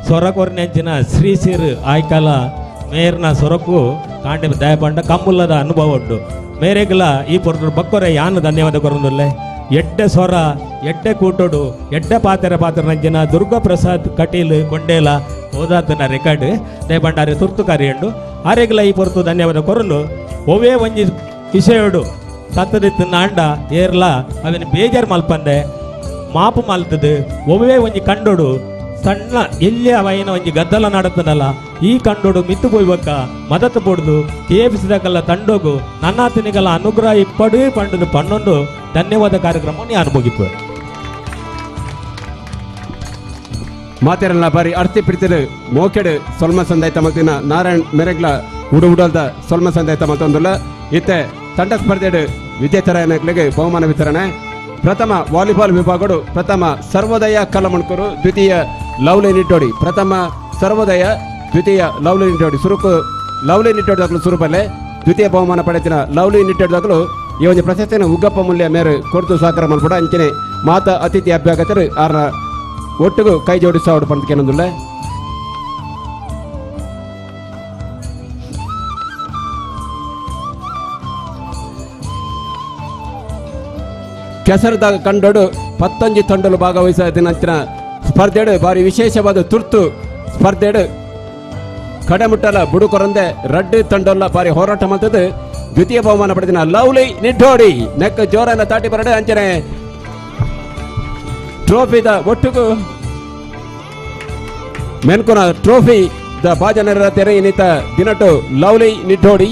ಸೊರಕೊರ್ನೆ ಅಂಚಿನ ಶ್ರೀ ಸಿರ್ ಆಯ್ಕಾಲ ಮೇರ್ನ ಸೊರಕು ಕಾಂಡೆ ದಯಪಂಡ ಕಮ್ಮುಲ್ಲದ ಅನುಭವ ಉಂಟು ಮೇರೆಗ್ಲ ಈ ಪೊರ್ತುಡು ಬಕ್ಕೊರೆ ಯಾನು ಧನ್ಯವಾದ ಕೊರೊಂದುಲ್ಲೆ ಎಡ್ಡೆ ಸೊರ ಎಡ್ಡೆ ಕೂಟೋಡು ಎಡ್ಡೆ ಪಾತೆರ ಪಾತ್ರ ನಂಜಿನ ದುರ್ಗಾ ಪ್ರಸಾದ್ ಕಟೀಲ್ ಕೊಂಡೇಲ ಓದಾತನ ರೆಕಾರ್ಡ್ ದಯಪಂಡಾರೆ ತುರ್ತು ಕಾರ್ಯಂಡು ಆರೆಗ್ಲ ಈ ಪೊರ್ತು ಧನ್ಯವಾದ ಕೊರೊಂದು ಒವೇ ಒಂಜಿ ವಿಷಯೋಡು ತತ್ತದಿತ್ತು ನಾಂಡ ಏರ್ಲ ಅವನ ಬೇಜಾರು ಮಲ್ಪಂದೆ ಮಾಪು ಮಲ್ತದು ಒವೇ ಒಂಜಿ ಕಂಡೋಡು ಸಣ್ಣ ಎಲ್ಲಿ ಅವೈನ ಒಂಜಿ ಗದ್ದಲ ನಡತದಲ್ಲ ಈ ಕಂಡೋಡು ಮಿತ್ತು ಪೋಯ್ಬಕ್ಕ ಮದತ್ ಪೊಡ್ದು ಕೇಪಿಸಿದಕಲ್ಲ ತಂಡೋಗು ನನ್ನಾತನಿಗಲ್ಲ ಅನುಗ್ರಹ ಇಪ್ಪಡು ಪಂಡದು ಪನ್ನೊಂದು ಧನ್ಯವಾದ ಕಾರ್ಯಕ್ರಮ ಅನುಭವಿப்பு.
ಮಾತೆರಲ್ನ ಬಾರಿ ಅರ್ತಿ ಪ್ರೀತಿಡು ಮೋಕೆಡು ಸೊಲ್ಮ ಸಂದಾಯ್ತ ಮಲ್ತಿನ ನಾರಾಯಣ್ ಮೆರೆಗ್ಲ ಉಡು ಉಡಲ್ದ ಸೊಲ್ಮ ಸಂದಾಯ್ತ ಮಲ್ತೊಂದುಲ್ಲ. ಇತ್ತೆ ತಂಡ ಸ್ಪರ್ಧೆಡು ವಿಜೇತರಾಯನಗಳಿಗೆ ಬಹುಮಾನ ವಿತರಣೆ. ಪ್ರಥಮ ವಾಲಿಬಾಲ್ ವಿಭಾಗಡು ಪ್ರಥಮ ಸರ್ವೋದಯ ಕಲ್ಲಮಣ್ಕೂರು, ದ್ವಿತೀಯ ಲವ್ಲಿ ನಿಟ್ಟೋಡಿ. ಪ್ರಥಮ ಸರ್ವೋದಯ, ದ್ವಿತೀಯ ಲವ್ಲಿ ನಿಟ್ಟೋಡಿ. ಸುರುಕು ಲವ್ಲಿ ನಿಟ್ಟೋಡಿ ದಾಖಲು ಸುರುಪಲ್ಲೆ ದ್ವಿತೀಯ ಬಹುಮಾನ ಪಡೆದಿನ ಲವ್ಲಿ ನಿಟ್ಟೋಡಿ ದಾಖಲು ಈ ಒಂದು ಪ್ರಶಸ್ತಿಯನ್ನು ಉಗ್ಗಪ್ಪ ಮೂಲ್ಯ ಮೇರೆ ಕೊರತು ಸಹಕಾರ ಮಲ್ಪಡ ಅಂಚನೆ ಮಾತಾ ಅತಿಥಿ ಅಭ್ಯಾಗತರು ಆರ್ನ ಒಟ್ಟಿಗೂ ಕೈ ಜೋಡಿಸಾವಡು ಪಂದ್ಕೇನೊಂದುಲ್ಲ. ಕೆಸರದ ಕಂಡೋಡು 19 ತಂಡಲು ಭಾಗವಹಿಸಿದ ದಿನಂಚಿನ ಸ್ಪರ್ಧೆಡು ಭಾರಿ ವಿಶೇಷವಾದ ತುರ್ತು ಸ್ಪರ್ಧೆಡು ಕಡೆಮುಟ್ಟಲ ಬುಡುಕೊರಂದೆ ರಡ್ಡು ತಂಡಲ್ಲ ಭಾರಿ ಹೋರಾಟ ಮಾಡ್ತದೆ. ದ್ವಿತೀಯ ಬಹುಮಾನ ಪಡೆದಿನ ಲವ್ಲಿ ನಿಡ್ಡೋಡಿ ನೆಕ್ಕ ಜೋರನ್ನ ತಾಟಿ ಬರಡೆ ಅಂಚನೆ ಟ್ರೋಫಿದ ಒಟ್ಟುಗು ಮೆನ್ಕುನ ಟ್ರೋಫಿ the ಬಾಜನರ ತೆರೆ ಇನ್ನಿತ ದಿನಟು ಲವ್ಲಿ ನಿಡ್ಡೋಡಿ.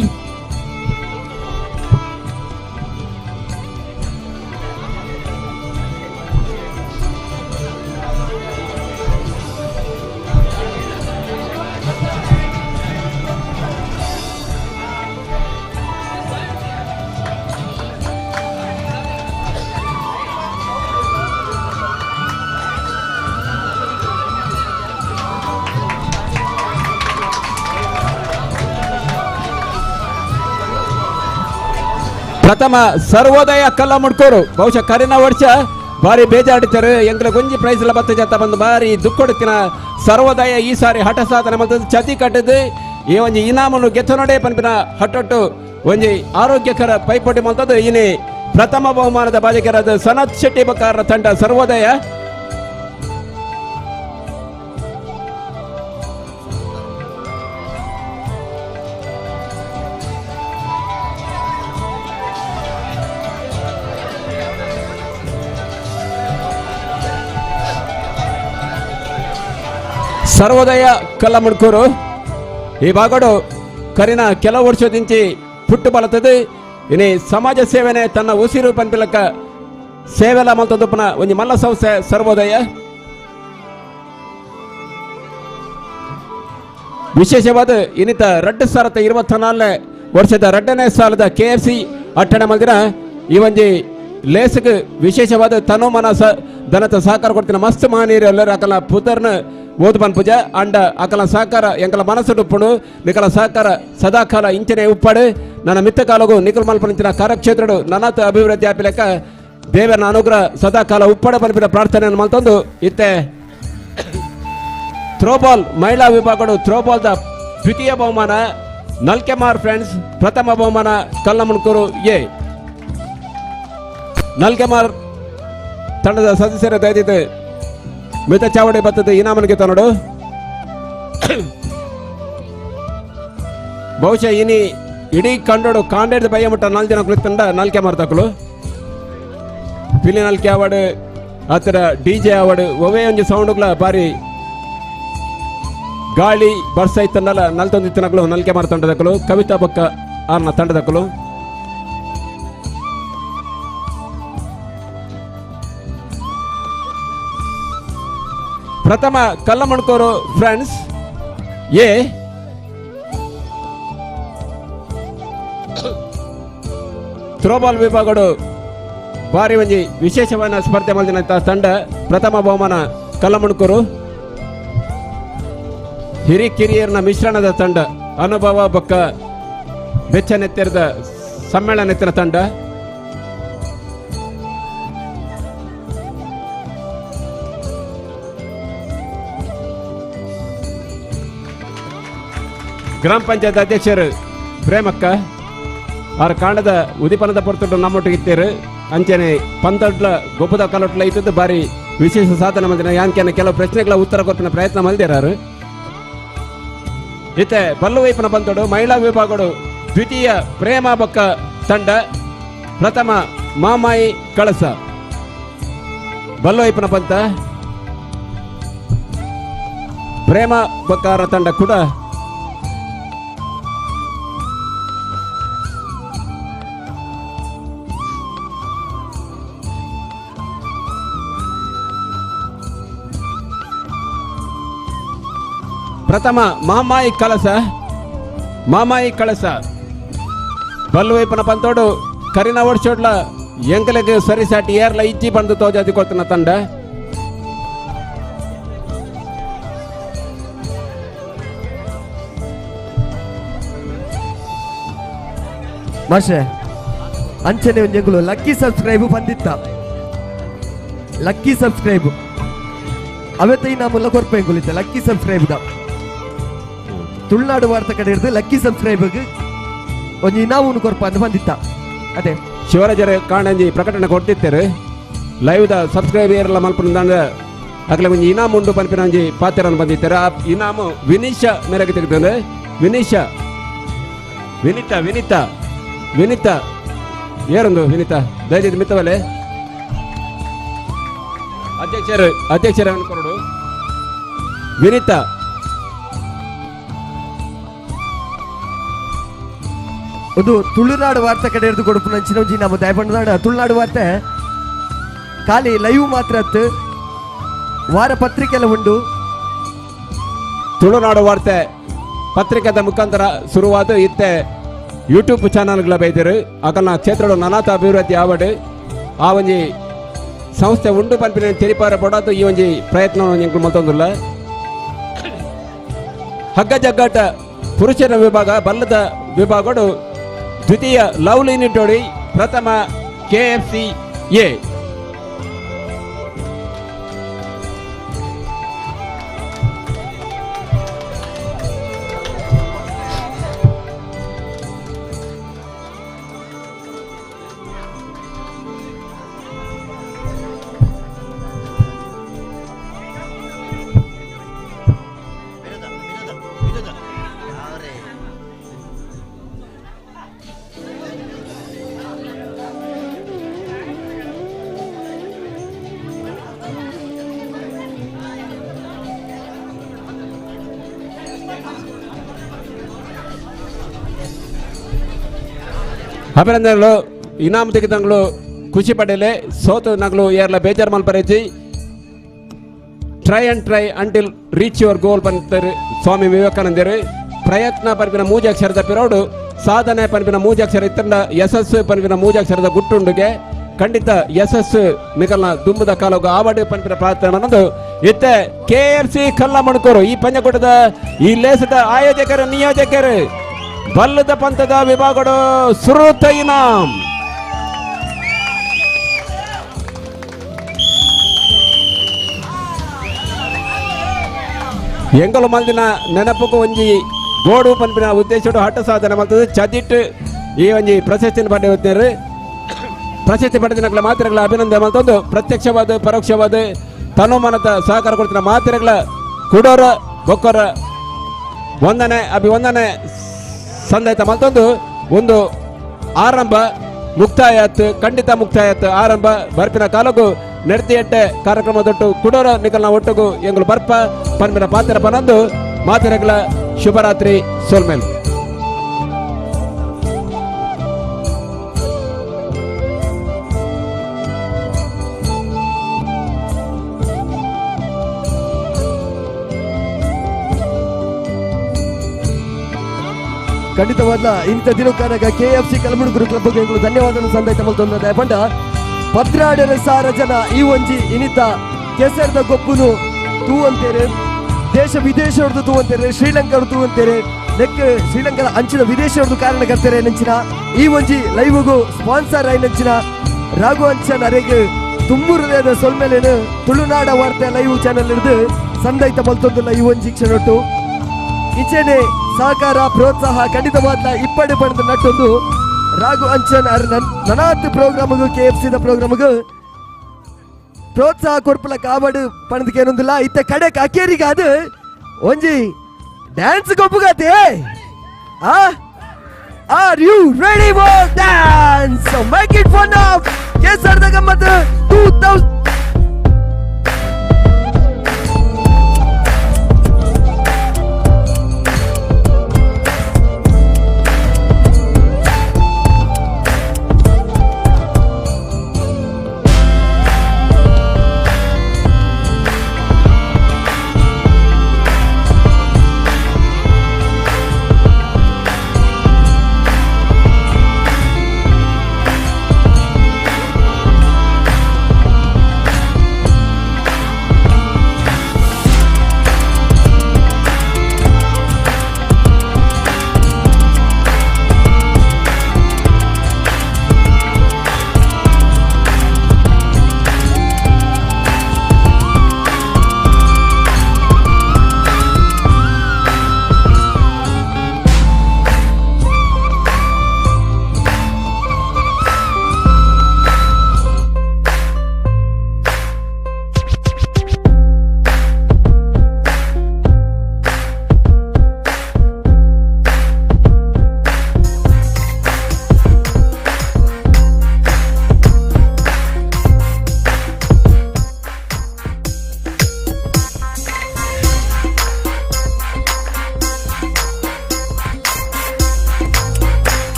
ಪ್ರಥಮ ಸರ್ವೋದಯ ಕಲ್ಲ ಮುಡ್ಕೋರು ಬಹುಶಃ ಕರಿನ ವರ್ಷ ಭಾರಿ ಬೇಜಾಡಿತಾರೆ ಎಂಗ್ಲ ಗುಂಜಿ ಪ್ರೈಸ್ ಎಲ್ಲ ಬತ್ತ ಜತ್ತ ಬಂದು ಭಾರಿ ದುಃಖ ಸರ್ವೋದಯ ಈ ಸಾರಿ ಹಠ ಸಾಧನೆ ಮತ್ತು ಚತಿ ಕಟ್ಟದು ಈ ಒಂಜಿ ಇನಾಮನ್ನು ಗೆತ್ತನೊಡೆ ಪನ್ಪಿನ ಹಟ್ಟೊಟ್ಟು ಒಂಜಿ ಆರೋಗ್ಯಕರ ಪೈಪೋಟಿ ಮಂತದ್ದು ಇನಿ ಪ್ರಥಮ ಬಹುಮಾನದ ಬಾಜಕರಾದ ಸನತ್ ಶೆಟ್ಟಿ ಬಕ್ಕಾರರ ತಂಡ ಸರ್ವೋದಯ. ಸರ್ವೋದಯ ಕಲ್ಲಮುಡ್ಕೂರು ಈ ಭಾಗಡು ಕರಿನ ಕೆಲವು ವರ್ಷದಿಂಚಿ ಪುಟ್ಟು ಬಲತದೆ ಇನಿ ಸಮಾಜ ಸೇವೆನೆ ತನ್ನ ಉಸಿರು ಪನ್ಪಿಲಕ್ಕ ಸೇವೆಲ ಮಲ್ತದುಪ್ಪನ ಒಂಜಿ ಮಲ್ಲ ಸಂಸ್ಥೆ ಸರ್ವೋದಯ. ವಿಶೇಷವಾದ ಇನ್ನಿತ 2024 ವರ್ಷದ 2ನೇ ಸಾಲದ ಕೆ ಎಫ್ ಸಿ ಅಟ್ಟಣೆ ಮಲ್ದಿನ ಈ ಒಂಜಿ ಲೇಸ್ಗ್ ವಿಶೇಷವಾದ ತನು ಮನಸ ಧನತ ಸಹಕಾರ ಕೊಡ್ತಿನ ಮಸ್ತ್ ಮಹನೀಯರು ಎಲ್ಲರೂ ಅಕಲ ಪುತರ್ನ ಓದುಪನ್ ಪೂಜೆ ಅಂಡ ಅಕಲ ಸಹಕಾರ ಎಂಕಲ ಮನಸ್ಸು ಉಪ್ಪುಡು ನಿಕಲ ಸಹಕಾರ ಸದಾಕಾಲ ಇಂಚನೆ ಉಪ್ಪಾಡು ನನ್ನ ಮಿತ್ತ ಕಾಲಗು ನಿಕಲ್ ಮಲ್ಪನಿಂಚಿನ ಕಾರ್ಯಕ್ಷೇತ್ರಡು ನನಾತ ಅಭಿವೃದ್ಧಿ ಆಪಿಲೆಕ್ಕ ದೇವರನ ಅನುಗ್ರಹ ಸದಾಕಾಲ ಉಪ್ಪಾಡ ಪನ್ಪಿನ ಪ್ರಾರ್ಥನೆಯನ್ನು ಮಲ್ತೊಂದು ಇತ್ತೆ ಥ್ರೋಬಾಲ್ ಮಹಿಳಾ ವಿಭಾಗಡು ಥ್ರೋಬಾಲ್ದ ದ್ವಿತೀಯ ಬಹುಮಾನ ನಲ್ಕೆಮಾರ್ ಫ್ರೆಂಡ್ಸ್, ಪ್ರಥಮ ಬಹುಮಾನ ಕಲ್ಲಮುಣ್ಕೂರು ಎ. ನಲ್ಕೆಮಾರ್ ತಂಡದ ಸದಸ್ಯರ ದಯದಿದ್ದು ಮಿತ ಚಾವಡಿ ಬತ್ತದ ಇನಾಮನಿಗೆ ತನ್ನಡು. ಬಹುಶಃ ಇನಿ ಇಡೀ ಕಂಡೋಡು ಕಾಂಡೇಡ್ದ ಬಯ್ಯ ಮುಟ್ಟ 4 ಜನ ಕುಳಿತಂಡ ನಾಲ್ಕೆ ಮಾರ್ತಕ್ಕಳು ಪಿಲಿ ನಾಲ್ಕೆ ಅವಾರ್ಡ್ ಆತರ ಡಿ ಜೆ ಅವಾರ್ಡ್ ಒವೇ ಒಂಜಿ ಸೌಂಡ್ಗಳ ಬಾರಿ ಗಾಳಿ ಬರ್ಸ ಇತ್ತಂಡಲ್ಲ ನಲ್ತೊಂದಿತ್ತನಗಳು ನಲ್ಕೆ ಮಾರ್ ತಂಡದಕ್ಕಳು ಕವಿತಾ ಬೊಕ್ಕ ಆರ್ನ ತಂಡದಕ್ಕಳು. ಪ್ರಥಮ ಕಲ್ಲಮಣ್ಕೋರು ಫ್ರೆಂಡ್ಸ್ ಎ. ಥ್ರೋಬಾಲ್ ವಿಭಾಗಡು ಭಾರಿ ಒಂಜಿ ವಿಶೇಷವಾದ ಸ್ಪರ್ಧೆ ಮಲ್ದಿನಂತ ತಂಡ ಪ್ರಥಮ ಬಹುಮಾನ ಕಲ್ಲಮಣ್ಕೂರು. ಹಿರಿ ಕಿರಿಯರ್ನ ಮಿಶ್ರಣದ ತಂಡ ಅನುಭವ ಬೊಕ್ಕ ಬೆಚ್ಚನೆತ್ತಿರದ ಸಮ್ಮೇಳನೆತ್ತಿನ ತಂಡ. ಗ್ರಾಮ ಪಂಚಾಯತ್ ಅಧ್ಯಕ್ಷರು ಪ್ರೇಮಕ್ಕ ಆರ್ ಕಾಂಡದ ಉದಿಪನದ ಪೊರ್ತುಡು ನಮ್ಮೊಟ್ಟಿಗೆ ಇತ್ತೇರು ಅಂಚನೆ ಪಂತಡ್ಲ ಗೊಬ್ಬದ ಕಲೊಟ್ಲ ಇದ್ದದ್ದು ಬಾರಿ ವಿಶೇಷ ಸಾಧನೆ ಮಂದಿನ ಯಾನ್ಕೆನ ಕೆಲವು ಪ್ರಶ್ನೆಗಳ ಉತ್ತರ ಕೊಟ್ಟಿನ ಪ್ರಯತ್ನ ಮಲ್ದಿರಾರು. ಇತ್ತೆ ಬಲ್ಲುವೈಪನ ಬಂತೋಡು ಮಹಿಳಾ ವಿಭಾಗಡು ದ್ವಿತೀಯ ಪ್ರೇಮ ಬೊಕ್ಕ ತಂಡ, ಪ್ರಥಮ ಮಾಮಾಯಿ ಕಳಸ. ಬಲ್ಲುವೈಪನ ಪಂತ ಪ್ರೇಮ ಬೊಕ್ಕಾರ ತಂಡ ಕೂಡ ಪ್ರಥಮ ಮಾಮಾಯಿ ಕಳಸ. ಮಾಮಾಯಿ ಕಳಸ ಬಲ್ಲುವೈಪನ ಪಂತೋಡು ಕರಿನ ವರ್ಷೋಡ್ಲ ಎಂಕಲೆಗ್ ಸರಿಸಾಟಿ ಏರ್ಲ ಇಜ್ಜಿ ಬಂದು ತೋಜಾದಿ ಕೊಡ್ತನ ತಂಡ.
ಮಾಷೆ ಅಂಚನೆ ಒಂಜೆಂಕುಲು ಲಕ್ಕಿ ಸಬ್ಸ್ಕ್ರೈಬ್ ಬಂದಿತ್ತ ಲಕ್ಕಿ ಸಬ್ಸ್ಕ್ರೈಬ್ ಅವೆತ್ತ ಇನಾಮುಲ್ಲ ಕೊರ್ಪೆಂಕುಲಿತ್ತ ಲಕ್ಕಿ ಸಬ್ಸ್ಕ್ರೈಬ್ the Tulunadu ವಾರ್ತೆ ಕಡೆ ಹಿಡಿದು ಲಕ್ಕಿ ಸಬ್ಸ್ಕ್ರೈಬ್ ಒಂಜಿ ಇನಾಮುನು ಕೊರ್ಪ ಅಂತ ಬಂದಿತ್ತ. ಅದೇ
ಶಿವರಾಜರ ಕಾಣಂಜಿ ಪ್ರಕಟಣೆ ಕೊಡ್ತಿತ್ತಾರೆ ಲೈವ್ the subscribe ಏರಲ್ಲ ಮಲ್ಪನ ಅಗಲ ಒಂಜಿ ಇನಾಮು ಉಂಡು ಪನ್ಪಿನ ಒಂಜಿ ಪಾತ್ರನ ಬಂದಿತ್ತಾರೆ. ಆ ಇನಾಮು ವಿನೀಶಾ ಮೇರೆಗೆ ತೆಗೆದು ವಿನೀಶಾ ವಿನಿತಾ ವಿನಿತಾ ವಿನಿತಾ ಏರೊಂದು ವಿನಿತಾ ದಯచేసి ಮಿತ್ತವಲೆ ಅಧ್ಯಕ್ಷರು ಅಧ್ಯಕ್ಷರ ಕೊರಡು ವಿನಿತಾ.
ಒಂದು ತುಳುನಾಡು ವಾರ್ತೆ ಕಡೆ ಹಿಡಿದು ಕೊಡುಪು ನಂಚಿನ ಒಂಜಿ ನಮ್ಮ ದಯಪಂಡದಾಡ ತುಳುನಾಡು ವಾರ್ತೆ ಖಾಲಿ ಲೈವ್ ಮಾತ್ರ ಅತ್ತು ವಾರ ಪತ್ರಿಕೆ ಎಲ್ಲ ಉಂಡು.
ತುಳುನಾಡು ವಾರ್ತೆ ಪತ್ರಿಕೆದ ಮುಖಾಂತರ ಶುರುವಾದ ಇತ್ತೆ ಯೂಟ್ಯೂಬ್ ಚಾನಲ್ಗಳ ಬೈದರು ಅಕಲ್ನ ಕ್ಷೇತ್ರದ ನನಾತ ಅಭಿವೃದ್ಧಿ ಆವಡು ಆ ಒಂಜಿ ಸಂಸ್ಥೆ ಉಂಡು ಪನ್ಪಿನ ತೆರಿಪಾರ ಪಡೋದು ಈ ಒಂಜಿ ಪ್ರಯತ್ನ ಎಂಕುಲು ಮಲ್ತೊಂದುಲ್ಲ. ಹಗ್ಗ ಜಗ್ಗಾಟ ಪುರುಷರ ವಿಭಾಗ ಬಲ್ಲದ ವಿಭಾಗಡು ದ್ವಿತೀಯ ಲವ್ಲಿ ನಿಟ್ಟೋಡಿ, ಪ್ರಥಮ K F C A. ಅಭಿನಂದನೆಗಳು. ಇನಾಮ್ ತೆಗೆದಂಗಳು ಖುಷಿ ಪಡೆಯಲೆ ಸೋತು ನಗಲು ಏರ್ಲ ಬೇಜಾರು ಮಲ್ಪರೇಜಿ. Try and try until reach your goal ಪಂತರು ಸ್ವಾಮಿ ವಿವೇಕಾನಂದರು. ಪ್ರಯತ್ನ ಪನ್ಪಿನ ಮೂಜಾಕ್ಷರದ ಪಿರೋಡು ಸಾಧನೆ ಪನ್ಪಿನ ಮೂಜಾಕ್ಷರ ಇತ್ತಂಡ ಯಶಸ್ಸು ಪನ್ಪಿನ ಮೂಜಾಕ್ಷರದ ಗುಟ್ಟುಂಡುಗೆ ಖಂಡಿತ ಯಶಸ್ಸು ನಿಕಲ್ನ ದುಂಬುದ ಕಾಲೋಗ ಆವಡು ಪನ್ಪಿನ ಪ್ರಾರ್ಥನೆ ಅನ್ನೋದು ಇತ್ತೆ K F C ಕಲ್ಲ ಮಣಕೂರು ಈ ಪಂಜಕೂಟದ ಈ ಲೇಸದ ಆಯೋಜಕರು ನಿಯೋಜಕರು ಬಲ್ಲದ ಪಂಥದ ವಿಭಾಗಡು ಸುರುತ ಇನಾಮ್. ಎಂಗಲು ಮಲ್ದಿನ ನೆನಪುಕು ಒಂಜಿ ಗೋಡು ಪನ್ಪಿನ ಉದ್ದೇಶಡು ಹಠ ಸಾಧನೆ ಮಲ್ತದೆ ಚದಿಟ್ಟು ಈ ಒಂಜಿ ಪ್ರಶಸ್ತಿಯನ್ನು ಪಡೆಯುತ್ತಾರೆ. ಪ್ರಶಸ್ತಿ ಪಡೆದಿನಗಳ ಮಾತ್ರೆಗಳ ಅಭಿನಂದನೆ ಮಲ್ತೊಂದು ಪ್ರತ್ಯಕ್ಷವಾದ ಪರೋಕ್ಷವಾದ ತನುಮನದ ಸಹಕಾರ ಕೊಡ್ತಿನ ಮಾತ್ರೆಗಳ ಕುಡೋರ ಬೊಕ್ಕೊರ ವಂದನೆ ಅಭಿವಂದನೆ ಸಂದಾಯ್ತ ಮತ್ತೊಂದು ಒಂದು ಆರಂಭ ಮುಕ್ತಾಯ ಆತು, ಖಂಡಿತ ಮುಕ್ತಾಯ ಆತು. ಆರಂಭ ಬರ್ಪಿನ ಕಾಲಕ್ಕೂ ನೆಡ್ತಿ ಎಟ್ಟೆ ಕಾರ್ಯಕ್ರಮ ದೊಟ್ಟು ಕುಡೋರ ನಿಕಲ್ನ ಒಟ್ಟುಗು ಎಂಗಳು ಬರ್ಪ ಪನ್ಪಿನ ಪಾತ್ರ ಪನಂದು ಮಾತಿರಗಳ ಶುಭರಾತ್ರಿ ಸೋಲ್ಮೇಲ್.
ಖಂಡಿತವಾದ ಇಂಥ ದಿನಕ್ಕಾನಾಗ K F C Kalamuduguru club ಧನ್ಯವಾದಗಳು ಸಂದಾಯ್ತ ಮಲ್ತೊಂದ ಪಂಡ ಪತ್ರಾಡರ ಸಾರ ಜನ ಈ ಒಂಜಿ ಇನಿತ ಕೆಸರದ ಗೊಪ್ಪುನು ತೂ ಅಂತೇರೆ ದೇಶ ವಿದೇಶವ್ರದ್ದು ತೂ ಅಂತಾರೆ, ಶ್ರೀಲಂಕಾವ್ರದ್ದು ತೂ ಅಂತಾರೆ, ನೆಕ್ ಶ್ರೀಲಂಕಾದ ಅಂಚಿನ ವಿದೇಶವ್ರದ್ದು ಕಾರಣಕರ್ತಾರೆ ನಂಚಿನ ಈ ಒಂಜಿ ಲೈವ್ಗೂ ಸ್ಪಾನ್ಸರ್ ಆಯ್ ನಂಚಿನ ರಾಘು ಅಂಚನ್ ಅರೆಗೆ ತುಂಬು ಹೃದಯದ ಸೊಲ್ಮೇಲೇನು ತುಳುನಾಡ ವಾರ್ತೆ ಲೈವ್ ಚಾನಲ್ ಹಿಡಿದು ಸಂದೈತ ಮಲ್ತೊಂದುಲ್ಲ ಈ ಒಂಜಿ ಕ್ಷಣೊಟ್ಟು ಇಚೇನೆ ಸಹಕಾರ ಪ್ರೋತ್ಸಾಹ ಖಂಡಿತವಾದ ಇಪ್ಪಡೆ ಪಡೆದ ನಟ್ಟೊಂದು ರಾಘು ಅಂಚನ್ ಅರ್ ನನಾತ್ ಪ್ರೋಗ್ರಾಮ್ಗೂ K F C ಪ್ರೋಗ್ರಾಮ್ಗೂ ಪ್ರೋತ್ಸಾಹ ಕೊರ್ಪುಲ ಕಾಬಡು ಪಣದಕ್ಕೆ ಏನೊಂದಿಲ್ಲ ಇತ್ತ ಕಡೆ ಅಕೇರಿಗೆ ಅದು ಒಂಜಿ ಡ್ಯಾನ್ಸ್ ಗೊಪ್ಪುಗಾತೆ. ಆ are you ready for dance? Make it fun of ಕೆಸರ್ದ ಗಮ್ಮತ್ 2000.